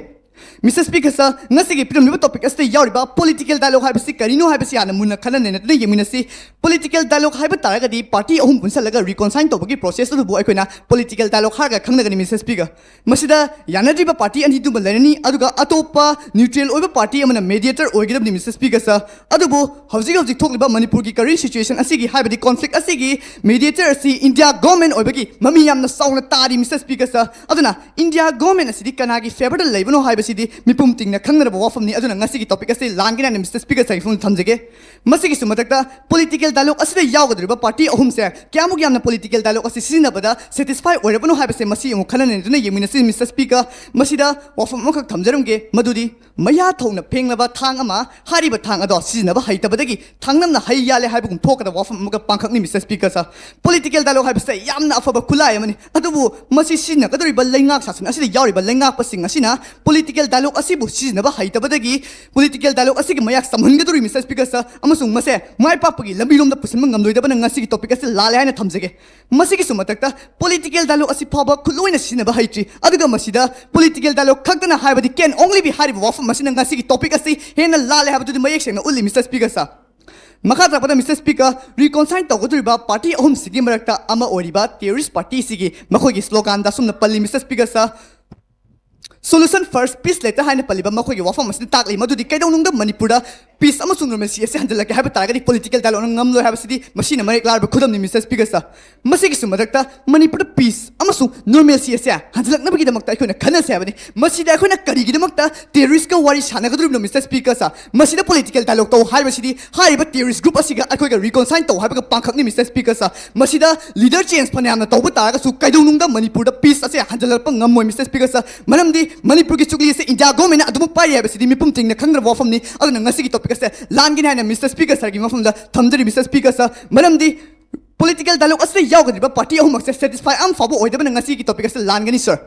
Mister Speaker sir, ꯉꯁꯤꯒꯤ ꯄꯤꯔꯝꯂꯤꯕ topic ꯑꯁꯤꯗ ꯌꯥꯎꯔꯤꯕ political dialogue ꯍꯥꯏꯕꯁꯤ ꯀꯔꯤꯅꯣ ꯍꯥꯏꯕꯁꯤ ꯍꯥꯟꯅ ꯃꯨꯟꯅ ꯈꯟꯅ ꯅꯩꯅꯗꯨꯅ ꯌꯦꯡꯃꯤꯟꯅꯁꯤ꯫ Political dialogue ꯍꯥꯏꯕ ꯇꯥꯔꯒꯗꯤ party ꯑꯍꯨꯝ ꯄꯨꯟꯁꯤꯜꯂꯒ reconcile ꯇꯧꯕꯒꯤ process ꯑꯗꯨꯕꯨ ꯑꯩꯈꯣꯏꯅ political dialogue ꯍꯥꯏꯔꯒ ꯈꯪꯅꯒꯅꯤ, Mister Speaker꯫ ꯃꯁꯤꯗ ꯌꯥꯅꯗ꯭ꯔꯤꯕ party ꯑꯅꯤꯗꯨꯃ ꯂꯩꯔꯅꯤ, ꯑꯗꯨꯒ ꯑꯇꯣꯞꯄ neutral ꯑꯣꯏꯕ party ꯑꯃꯅ mediator ꯑꯣꯏꯒꯗꯕꯅꯤ, Mister Speaker sir꯫ ꯑꯗꯨꯕꯨ ꯍꯧꯖꯤꯛ ꯍꯧꯖꯤꯛ ꯊꯣꯛꯂꯤꯕ ꯃꯅꯤꯄꯨꯔꯒꯤ current situation ꯑꯁꯤꯒꯤ, ꯍꯥꯏꯕꯗꯤ conflict ꯑꯁꯤꯒꯤ mediator ꯑꯁꯤ India government ꯑꯣꯏꯕꯒꯤ ꯃꯃꯤ ꯌꯥꯝꯅ ꯆꯥꯎꯅ ꯇꯥꯔꯤ, Mister Speaker sir꯫ ꯑꯗꯨꯅ India government ꯑꯁꯤꯗꯤ ꯀꯅꯥꯒꯤ favourꯗ ꯂꯩꯕꯅꯣ ꯍꯥꯏꯕꯁꯤ ꯁꯤꯗꯤ ꯃꯤꯄꯨꯝ ꯇꯤꯡꯅ ꯈꯪꯅꯔꯕ ꯋꯥꯐꯝꯅꯤ꯫ ꯑꯗꯨꯅ ꯉꯁꯤꯒꯤ topic ꯑꯁꯤ ꯂꯥꯟꯒꯅꯤ ꯍꯥꯏꯅ Mister Speaker sir ꯒꯤ ꯃꯐꯝꯗ ꯊꯝꯖꯒꯦ꯫ ꯃꯁꯤꯒꯤꯁꯨ ꯃꯊꯛꯇ political dialogue ꯑꯁꯤꯗ ꯌꯥꯎꯒꯗꯧꯔꯤꯕ party ꯑꯍꯨꯝꯁꯦ ꯀꯌꯥꯃꯨꯛ ꯌꯥꯝꯅ political dialogue ꯑꯁꯤ ꯁꯤꯖꯤꯟꯅꯕꯗ satisfy ꯑꯣꯏꯔꯕꯅꯣ ꯍꯥꯏꯕꯁꯦ ꯃꯁꯤ ꯑꯃꯨꯛ ꯈꯟꯅ ꯅꯩꯅꯗꯨꯅ ꯌꯦꯡꯃꯤꯟꯅꯁꯤ꯫ Mister Speaker, ꯃꯁꯤꯗ ꯋꯥꯐꯝ ꯑꯃꯈꯛ ꯊꯝꯖꯔꯝꯒꯦ, ꯃꯗꯨꯗꯤ ꯃꯌꯥ ꯊꯧꯅ ꯐꯦꯡꯂꯕ ꯊꯥꯡ ꯑꯃ, ꯍꯥꯏꯔꯤꯕ ꯊꯥꯡ ꯑꯗꯣ ꯁꯤꯖꯤꯟꯅꯕ ꯍꯩꯇꯕꯗꯒꯤ ꯊꯥꯡꯅꯝꯅ ꯍꯩ ꯌꯥꯜꯂꯦ ꯍꯥꯏꯕꯒꯨꯝ ꯊꯣꯛꯀꯗꯕ ꯋꯥꯐꯝ ꯑꯃꯒ ꯄꯥꯡꯈꯛꯅꯤ꯫ Mister Speaker sir, political dialogue ꯍꯥꯏꯕꯁꯦ ꯌꯥꯝꯅ ꯑꯐꯕ ꯈꯨꯠꯂꯥꯏ ꯑꯃꯅꯤ꯫ ꯑꯗꯨꯕꯨ ꯃꯁꯤ ꯁꯤꯖꯤꯟꯅꯒꯗꯧꯔꯤꯕ ꯂꯩꯉꯥꯛ ꯁꯥꯁꯟ ꯑꯁꯤꯗ ꯌꯥꯎꯔꯤꯕ ꯂꯩꯉꯥꯛꯄꯁꯤꯡ ꯑꯁꯤꯅ political dialogue ꯑꯁꯤꯕꯨ ꯁꯤꯖꯤꯟꯅꯕ ꯍꯩꯇꯕꯗꯒꯤ political dialogue ꯑꯁꯤꯒꯤ ꯃꯌꯥꯛ ꯆꯝꯍꯟꯒꯗꯧꯔꯤ꯫ Mister Speaker sir, ꯑꯃꯁꯨꯡ ꯃꯁꯦ ꯃꯥꯏ ꯄꯥꯛꯄꯒꯤ ꯂꯝꯕꯤꯔꯣꯝꯗ ꯄꯨꯁꯤꯟꯕ ꯉꯝꯂꯣꯏꯗꯕꯅ ꯉꯁꯤꯒꯤ topic ꯑꯁꯤ ꯂꯥꯜꯂꯦ ꯍꯥꯏꯅ ꯊꯝꯖꯒꯦ꯫ ꯃꯁꯤꯒꯤꯁꯨ ꯃꯊꯛꯇ political dialogue ꯑꯁꯤ ꯐꯥꯎꯕ ꯈꯨꯠꯂꯣꯏꯅ ꯁꯤꯖꯤꯟꯅꯕ ꯍꯩꯇ꯭ꯔꯤ, ꯑꯗꯨꯒ ꯃꯁꯤꯗ political dialogue ꯈꯛꯇꯅ ꯍꯥꯏꯕꯗꯤ can only be ꯍꯥꯏꯔꯤꯕ ꯋꯥꯐꯝ ꯑꯁꯤꯅ ꯉꯁꯤꯒꯤ topic ꯑꯁꯤ ꯍꯦꯟꯅ ꯂꯥꯜꯂꯦ ꯍꯥꯏꯕꯗꯨꯗꯤ ꯃꯌꯦꯛ ꯁꯦꯡꯅ ꯎꯠꯂꯤ꯫ Mister Speaker sir, ꯃꯈꯥ ꯇꯥꯔꯛꯄꯗ Mister Speaker, reconcile ꯇꯧꯒꯗꯧꯔꯤꯕ party ꯑꯍꯨꯝꯁꯤꯒꯤ ꯃꯔꯛꯇ ꯑꯃ ꯑꯣꯏꯔꯤꯕ terrorist party ꯑꯁꯤꯒꯤ ꯃꯈꯣꯏꯒꯤ slogan ꯗ ꯑꯁꯨꯝꯅ ꯄꯜꯂꯤ꯫ Mister Speaker sir, "Solution first, peace later" ꯍꯥꯏꯅ ꯄꯜꯂꯤꯕ ꯃꯈꯣꯏꯒꯤ ꯋꯥꯐꯝ ꯑꯁꯤꯅ ꯇꯥꯛꯂꯤ ꯃꯗꯨꯗꯤ ꯀꯩꯗꯧꯅꯨꯡꯗ ꯃꯅꯤꯄꯨꯔꯗ peace ꯑꯃꯁꯨꯡ normalcy ꯑꯁꯤ ꯍꯟꯖꯤꯜꯂꯛꯀꯦ ꯍꯥꯏꯕ ꯇꯥꯔꯒꯗꯤ political dialogue ꯅ ꯉꯝꯂꯣꯏ ꯍꯥꯏꯕꯁꯤꯗꯤ ꯃꯁꯤꯅ ꯃꯌꯦꯛ ꯂꯥꯔꯕ ꯈꯨꯗꯝꯅꯤ꯫ Mister Speaker sir, ꯃꯁꯤꯒꯤꯁꯨ ꯃꯊꯛꯇ ꯃꯅꯤꯄꯨꯔꯗ peace ꯑꯃꯁꯨꯡ normalcy ꯑꯁꯦ ꯍꯟꯖꯤꯜꯂꯛꯅꯕꯒꯤꯗꯃꯛꯇ ꯑꯩꯈꯣꯏꯅ ꯈꯟꯅꯁꯦ ꯍꯥꯏꯕꯅꯤ꯫ ꯃꯁꯤꯗ ꯑꯩꯈꯣꯏꯅ ꯀꯔꯤꯒꯤꯗꯃꯛꯇ terrorist ꯀ ꯋꯥꯔꯤ ꯁꯥꯟꯅꯒꯗꯧꯔꯤꯕꯅꯣ? Mister Speaker sir, ꯃꯁꯤꯗ political dialogue ꯇꯧ ꯍꯥꯏꯕꯁꯤꯗꯤ ꯍꯥꯏꯔꯤꯕ terrorist group ꯑꯁꯤꯒ ꯑꯩꯈꯣꯏꯒ reconcile ꯇꯧ ꯍꯥꯏꯕꯒ ꯄꯥꯡꯈꯛꯅꯤ꯫ Mister Speaker sir, ꯃꯁꯤꯗ leader change ꯐꯅꯌꯥꯝꯅ ꯇꯧꯕ ꯇꯥꯔꯒꯁꯨ ꯀꯩꯗꯧꯅꯨꯡꯗ ꯃꯅꯤꯄꯨꯔꯗ peace ꯑꯁꯦ ꯍꯟꯖꯤꯜꯂꯛꯄ ꯉꯝꯃꯣꯏ꯫ Mister Speaker sir, ꯃꯔꯝꯗꯤ ꯃꯅꯤꯄꯨꯔꯒꯤ ꯆꯨꯛꯂꯤ ꯑꯁꯦ India government ꯅ ꯑꯗꯨꯃꯛ ꯄꯥꯏꯔꯤ ꯍꯥꯏꯕꯁꯤꯗꯤ ꯃꯤꯄꯨꯝ ꯇꯤꯡꯅ ꯈꯪꯅꯔꯕ ꯋꯥꯐꯝꯅꯤ꯫ ꯑꯗꯨꯅ ꯉꯁꯤꯒꯤ topic ꯑꯁꯦ ꯂꯥꯟꯒꯅꯤ ꯍꯥꯏꯅ Mister Speaker sir ꯒꯤ ꯃꯐꯝꯗ ꯊꯝꯖꯔꯤ꯫ Mister Speaker sir, ꯃꯔꯝꯗꯤ political dialogue ꯑꯁꯤꯗ ꯌꯥꯎꯒꯗꯧꯔꯤꯕ party ꯑꯍꯨꯝꯃꯛꯁꯦ satisfy ꯑꯃ ꯐꯥꯎꯕ ꯑꯣꯏꯗꯕꯅ ꯉꯁꯤꯒꯤ topic ꯑꯁꯤ ꯂꯥꯟꯒꯅꯤ sir꯫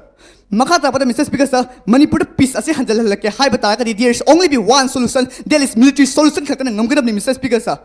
ꯃꯈꯥ ꯇꯥꯔꯛꯄꯗ Mister Speaker sir, ꯃꯅꯤꯄꯨꯔꯗ peace ꯑꯁꯤ ꯍꯟꯖꯤꯜꯍꯜꯂꯛꯀꯦ ꯍꯥꯏꯕ ꯇꯥꯔꯒꯗꯤ there is only be one solution, that is military solution ꯈꯛꯇꯅ ꯉꯝꯒꯗꯕꯅꯤ꯫ Mister Speaker sir,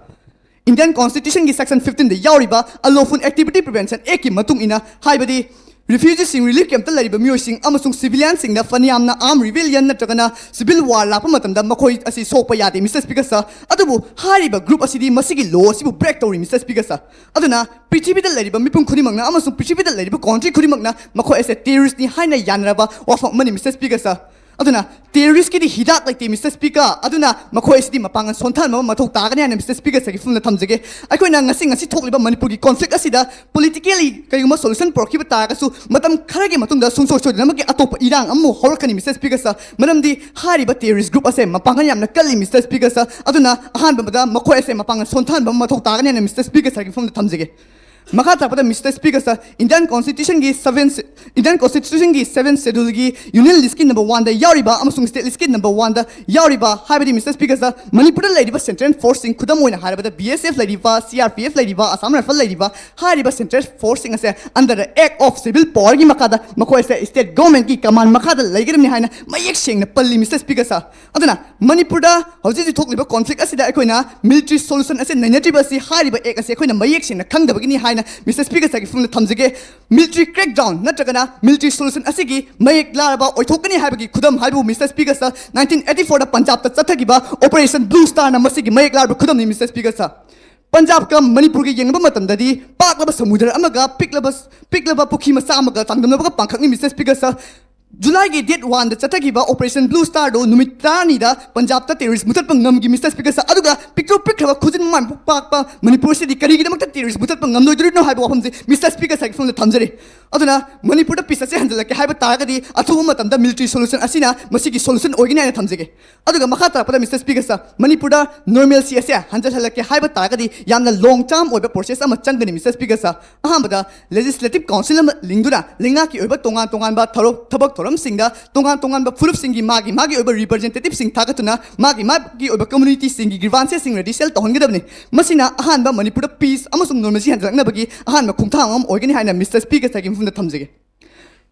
Indian Constitution ꯒꯤ section fifteen ꯗ ꯌꯥꯎꯔꯤꯕ Unlawful Activity Prevention Act ꯀꯤ ꯃꯇꯨꯡ ꯏꯟꯅ, ꯍꯥꯏꯕꯗꯤ refugee ꯁꯤꯡ, relief camp ꯇ ꯂꯩꯔꯤꯕ ꯃꯤꯑꯣꯏꯁꯤꯡ ꯑꯃꯁꯨꯡ civilian ꯁꯤꯡꯗ ꯐꯅꯌꯥꯝꯅ armed rebellion ꯅꯠꯇ꯭ꯔꯒꯅ civil war ꯂꯥꯛꯄ ꯃꯇꯝꯗ ꯃꯈꯣꯏ ꯑꯁꯤ ꯁꯣꯛꯄ ꯌꯥꯗꯦ꯫ Mister Speaker sir, ꯑꯗꯨꯕꯨ ꯍꯥꯏꯔꯤꯕ group ꯑꯁꯤꯗꯤ ꯃꯁꯤꯒꯤ law ꯑꯁꯤꯕꯨ break ꯇꯧꯔꯤ꯫ Mister Speaker sir, ꯑꯗꯨꯅ ꯄ꯭ꯔꯤꯊꯤꯕꯤꯗ ꯂꯩꯔꯤꯕ ꯃꯤꯄꯨꯝ ꯈꯨꯗꯤꯡꯃꯛꯅ ꯑꯃꯁꯨꯡ ꯄ꯭ꯔꯤꯊꯤꯕꯤꯗ ꯂꯩꯔꯤꯕ country ꯈꯨꯗꯤꯡꯃꯛꯅ ꯃꯈꯣꯏ ꯑꯁꯦ terrorist ꯅꯤ ꯍꯥꯏꯅ ꯌꯥꯅꯔꯕ ꯋꯥꯐꯝ ꯑꯃꯅꯤ꯫ Mister Speaker sir, ꯑꯗꯨꯅ terrorist ꯀꯤꯗꯤ ꯍꯤꯗꯥꯛ ꯂꯩꯇꯦ, Mister Speaker꯫ ꯑꯗꯨꯅ ꯃꯈꯣꯏ ꯑꯁꯤꯗꯤ ꯃꯄꯥꯡꯒꯜ ꯁꯣꯟꯊꯍꯟꯕ ꯑꯃ ꯃꯊꯧ ꯇꯥꯒꯅꯤ ꯍꯥꯏꯅ Mister Speaker ꯁꯥꯔꯒꯤ ꯃꯐꯝꯗ ꯊꯝꯖꯒꯦ꯫ ꯑꯩꯈꯣꯏꯅ ꯉꯁꯤ, ꯉꯁꯤ ꯊꯣꯛꯂꯤꯕ ꯃꯅꯤꯄꯨꯔꯒꯤ conflict ꯑꯁꯤꯗ politically ꯀꯔꯤꯒꯨꯝꯕ solution ꯄꯨꯔꯛꯈꯤꯕ ꯇꯥꯔꯒꯁꯨ, ꯃꯇꯝ ꯈꯔꯒꯤ ꯃꯇꯨꯡꯗ ꯁꯨꯡꯁꯣꯏ ꯁꯣꯏꯗꯅꯃꯛꯀꯤ ꯑꯇꯣꯞꯄ ꯏꯔꯥꯡ ꯑꯃꯃꯨꯛ ꯍꯧꯔꯛꯀꯅꯤ, Mister Speaker ꯁꯥꯔ꯫ ꯃꯔꯝꯗꯤ ꯍꯥꯏꯔꯤꯕ terrorist group ꯑꯁꯦ ꯃꯄꯥꯡꯒꯜ ꯌꯥꯝꯅ ꯀꯜꯂꯤ, Mister Speaker ꯁꯥꯔ꯫ ꯑꯗꯨꯅ ꯑꯍꯥꯟꯕꯗ ꯃꯈꯣꯏ ꯑꯁꯦ ꯃꯄꯥꯡꯒꯜ ꯁꯣꯟꯊꯍꯟꯕ ꯑꯃ ꯃꯊꯧ ꯇꯥꯒꯅꯤ ꯍꯥꯏꯅ Mister Speaker ꯁꯥꯔꯒꯤ ꯃꯐꯝꯗ ꯊꯝꯖꯒꯦ꯫ ꯃꯈꯥ ꯇꯥꯔꯛꯄꯗ Mister Speaker ꯁꯥꯔ, Indian Constitution ꯒꯤ seventh, Indian Constitution ꯒꯤ seventh schedule ꯒꯤ union list ꯀꯤ number one ꯗ ꯌꯥꯎꯔꯤꯕ ꯑꯃꯁꯨꯡ state list ꯀꯤ number one ꯗ ꯌꯥꯎꯔꯤꯕ, ꯍꯥꯏꯕꯗꯤ Mister Speaker ꯁꯥꯔ, ꯃꯅꯤꯄꯨꯔꯗ ꯂꯩꯔꯤꯕ central force ꯁꯤꯡ, ꯈꯨꯗꯝ ꯑꯣꯏꯅ ꯍꯥꯏꯔꯕꯗ B S F ꯂꯩꯔꯤꯕ, C R P F ꯂꯩꯔꯤꯕ, Assam Rifle ꯂꯩꯔꯤꯕ, ꯍꯥꯏꯔꯤꯕ central force ꯁꯤꯡ ꯑꯁꯦ under the Act of Civil Power ꯒꯤ ꯃꯈꯥꯗ ꯃꯈꯣꯏ ꯑꯁꯦ state government ꯀꯤ command ꯃꯈꯥꯗ ꯂꯩꯒꯗꯕꯅꯤ ꯍꯥꯏꯅ ꯃꯌꯦꯛ ꯁꯦꯡꯅ ꯄꯜꯂꯤ, Mister Speaker ꯁꯥꯔ꯫ ꯑꯗꯨꯅ ꯃꯅꯤꯄꯨꯔꯗ ꯍꯧꯖꯤꯛ ꯍꯧꯖꯤꯛ ꯊꯣꯛꯂꯤꯕ conflict ꯑꯁꯤꯗ ꯑꯩꯈꯣꯏꯅ military solution ꯑꯁꯤ ꯅꯩꯅꯗ꯭ꯔꯤꯕ ꯑꯁꯤ ꯍꯥꯏꯔꯤꯕ act ꯑꯁꯤ ꯑꯩꯈꯣꯏꯅ ꯃꯌꯦꯛ ꯁꯦꯡꯅ ꯈꯪꯗꯕꯒꯤꯅꯤ ꯍꯥꯏꯅ Mister Speaker ꯁꯥꯔꯒꯤ ꯃꯐꯝꯗ ꯊꯝꯖꯒꯦ꯫ Military crackdown ꯅꯠꯇ꯭ꯔꯒꯅ military solution ꯑꯁꯤꯒꯤ ꯃꯌꯦꯛ ꯂꯥꯔꯕ ꯑꯣꯏꯊꯣꯛꯀꯅꯤ ꯍꯥꯏꯕꯒꯤ ꯈꯨꯗꯝ ꯍꯥꯏꯕꯕꯨ, Mister Speaker ꯁꯥꯔ, nineteen eighty four ꯗ ꯄꯟꯖꯥꯕꯇ ꯆꯠꯊꯈꯤꯕ Operation Blue Star ꯅ ꯃꯁꯤꯒꯤ ꯃꯌꯦꯛ ꯂꯥꯔꯕ ꯈꯨꯗꯝꯅꯤ, Mister Speaker ꯁꯥꯔ꯫ ꯄꯟꯖꯥꯕꯀ ꯃꯅꯤꯄꯨꯔꯒ ꯌꯦꯡꯅꯕ ꯃꯇꯝꯗꯗꯤ ꯄꯥꯛꯂꯕ ꯁꯃꯨꯗ꯭ꯔ ꯑꯃꯒ ꯄꯤꯛꯂꯕ, ꯄꯤꯛꯂꯕ ꯄꯨꯈ꯭ꯔꯤ ꯃꯆꯥ ꯑꯃꯒ ꯆꯥꯡꯗꯝꯅꯕꯒ ꯄꯥꯡꯈꯛꯅꯤ, Mister Speaker ꯁꯥꯔ꯫ ꯖꯨꯂꯥꯏꯒꯤ date one ꯗ ꯆꯠꯊꯈꯤꯕ Operation Blue Star ꯗꯨ ꯅꯨꯃꯤꯠ ꯇꯔꯥꯅꯤꯗ ꯄꯟꯖꯥꯕꯇ terrorist ꯃꯨꯊꯠꯄ ꯉꯝꯈꯤ, Mister Speaker ꯁꯥꯔ꯫ ꯑꯗꯨꯒ ꯄꯤꯛꯇ꯭ꯔꯨ ꯄꯤꯛꯈ꯭ꯔꯕ ꯈꯨꯖꯤꯟ ꯃꯃꯥꯟ ꯄꯥꯛꯄ ꯃꯅꯤꯄꯨꯔꯁꯤꯗꯤ ꯀꯔꯤꯒꯤꯗꯃꯛꯇ terrorist ꯃꯨꯊꯠꯄ ꯉꯝꯂꯣꯏꯗꯣꯔꯤꯅꯣ ꯍꯥꯏꯕ ꯋꯥꯐꯝꯁꯤ Mister Speaker ꯁꯥꯔꯒꯤ ꯃꯐꯝꯗ ꯊꯝꯖꯔꯤ꯫ ꯑꯗꯨꯅ ꯃꯅꯤꯄꯨꯔꯗ peace ꯑꯁꯤ ꯍꯟꯖꯤꯜꯂꯛꯀꯦ ꯍꯥꯏꯕ ꯇꯥꯔꯒꯗꯤ ꯑꯊꯨꯕ ꯃꯇꯝꯗ military solution ꯑꯁꯤꯅ ꯃꯁꯤꯒꯤ solution ꯑꯣꯏꯒꯅꯤ ꯍꯥꯏꯅ ꯊꯝꯖꯒꯦ꯫ ꯑꯗꯨꯒ ꯃꯈꯥ ꯇꯥꯔꯛꯄꯗ, Mister Speaker ꯁꯥꯔ, ꯃꯅꯤꯄꯨꯔꯗ normalcy ꯑꯁꯦ ꯍꯟꯖꯤꯜꯍꯜꯂꯛꯀꯦ ꯍꯥꯏꯕ ꯇꯥꯔꯒꯗꯤ ꯌꯥꯝꯅ long term ꯑꯣꯏꯕ process ꯑꯃ ꯆꯪꯒꯅꯤ, Mister Speaker ꯁꯥꯔ꯫ ꯑꯍꯥꯟꯕꯗ Legislative Council ꯑꯃ ꯂꯤꯡꯗꯨꯅ ꯂꯩꯉꯥꯛꯀꯤ ꯑꯣꯏꯕ ꯇꯣꯉꯥꯟ ꯇꯣꯉꯥꯟꯕ ꯊꯕꯛ, ꯊꯕꯛ ꯊꯧꯔꯝꯁꯤꯡꯗ ꯇꯣꯉꯥꯟ ꯇꯣꯉꯥꯟꯕ ꯐꯨꯔꯨꯞꯁꯤꯡꯒꯤ ꯃꯥꯒꯤ ꯃꯥꯒꯤ ꯑꯣꯏꯕ representative ꯁꯤꯡ ꯊꯥꯒꯠꯇꯨꯅ ꯃꯥꯒꯤ ꯃꯥꯒꯤ ꯑꯣꯏꯕ community ꯁꯤꯡꯒꯤ grievances ꯁꯤꯡ redressal ꯇꯧꯍꯟꯒꯗꯕꯅꯤ꯫ ꯃꯁꯤꯅ ꯑꯍꯥꯟꯕ ꯃꯅꯤꯄꯨꯔꯗ peace ꯑꯃꯁꯨꯡ normalcy ꯍꯟꯖꯤꯜꯂꯛꯅꯕꯒꯤ ꯑꯍꯥꯟꯕ ꯈꯣꯡꯊꯥꯡ ꯑꯃ ꯑꯣꯏꯒꯅꯤ ꯍꯥꯏꯅ Mister Speaker ꯁꯥꯔꯒꯤ ꯃꯐꯝꯗ ꯊꯝꯖꯒꯦ꯫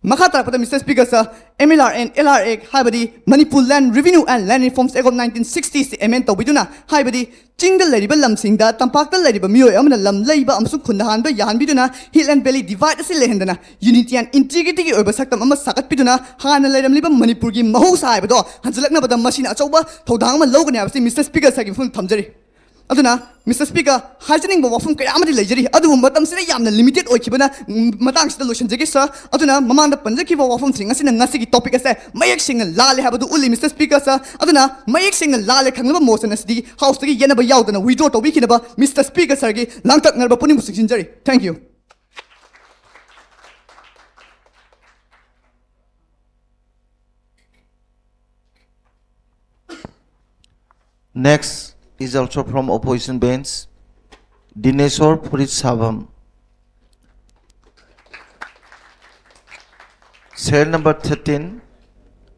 ꯃꯈꯥ ꯇꯥꯔꯛꯄꯗ, Mister Speaker sir, M L R and L R Act, ꯍꯥꯏꯕꯗꯤ Manipur Land Revenue and Land Reforms Act of nineteen sixty ꯁꯤ amend ꯇꯧꯕꯤꯗꯨꯅ, ꯍꯥꯏꯕꯗꯤ ꯆꯤꯡꯗ ꯂꯩꯔꯤꯕ ꯂꯝꯁꯤꯡꯗ ꯇꯝꯄꯥꯛꯇ ꯂꯩꯔꯤꯕ ꯃꯤꯑꯣꯏ ꯑꯃꯅ ꯂꯝ ꯂꯩꯕ ꯑꯃꯁꯨꯡ ꯈꯨꯟꯗꯥꯍꯟꯕ ꯌꯥꯍꯟꯕꯤꯗꯨꯅ Hill and Valley divide ꯑꯁꯤ ꯂꯩꯍꯟꯗꯅ unity and integrity ꯒꯤ ꯑꯣꯏꯕ ꯁꯛꯇꯝ ꯑꯃ ꯁꯥꯒꯠꯄꯤꯗꯨꯅ ꯍꯥꯟꯅ ꯂꯩꯔꯝꯂꯤꯕ ꯃꯅꯤꯄꯨꯔꯒꯤ ꯃꯍꯧꯁꯥ ꯍꯥꯏꯕꯗꯣ ꯍꯟꯖꯤꯜꯂꯛꯅꯕꯗ ꯃꯁꯤꯅ ꯑꯆꯧꯕ ꯊꯧꯗꯥꯡ ꯑꯃ ꯂꯧꯒꯅꯤ ꯍꯥꯏꯕꯁꯤ Mister Speaker ꯁꯥꯔꯒꯤ ꯃꯐꯝꯗ ꯊꯝꯖꯔꯤ꯫ ꯑꯗꯨꯅ, Mister Speaker, ꯍꯥꯏꯖꯅꯤꯡꯕ ꯋꯥꯐꯝ ꯀꯌꯥ ꯑꯃꯗꯤ ꯂꯩꯖꯔꯤ, ꯑꯗꯨꯕꯨ ꯃꯇꯝꯁꯤꯅ ꯌꯥꯝꯅ limited ꯑꯣꯏꯈꯤꯕꯅ, ꯎꯝ, ꯃꯇꯥꯡꯁꯤꯗ ꯂꯣꯏꯁꯤꯟꯖꯒꯦ, sir꯫ ꯑꯗꯨꯅ, ꯃꯃꯥꯡꯗ ꯄꯟꯖꯈꯤꯕ ꯋꯥꯐꯝꯁꯤꯡ ꯑꯁꯤꯅ ꯉꯁꯤꯒꯤ topic ꯑꯁꯦ ꯃꯌꯦꯛ ꯁꯦꯡꯅ ꯂꯥꯜꯂꯦ ꯍꯥꯏꯕꯗꯨ ꯎꯠꯂꯤ, Mister Speaker, sir꯫ ꯑꯗꯨꯅ, ꯃꯌꯦꯛ ꯁꯦꯡꯅ ꯂꯥꯜꯂꯦ ꯈꯪꯂꯕ motion ꯑꯁꯤꯗꯤ House ꯇꯒꯤ ꯌꯦꯠꯅꯕ ꯌꯥꯎꯗꯅ withdraw ꯇꯧꯕꯤꯈꯤꯅꯕ Mister Speaker, sir ꯒꯤ ꯂꯥꯡꯇꯛꯅꯔꯕ ꯄꯨꯛꯅꯤꯡꯕꯨ ꯆꯤꯡꯁꯤꯟꯖꯔꯤ꯫ Thank you꯫ Next is also from opposition bench, Dineswar Purit Sabam. Serial number thirteen,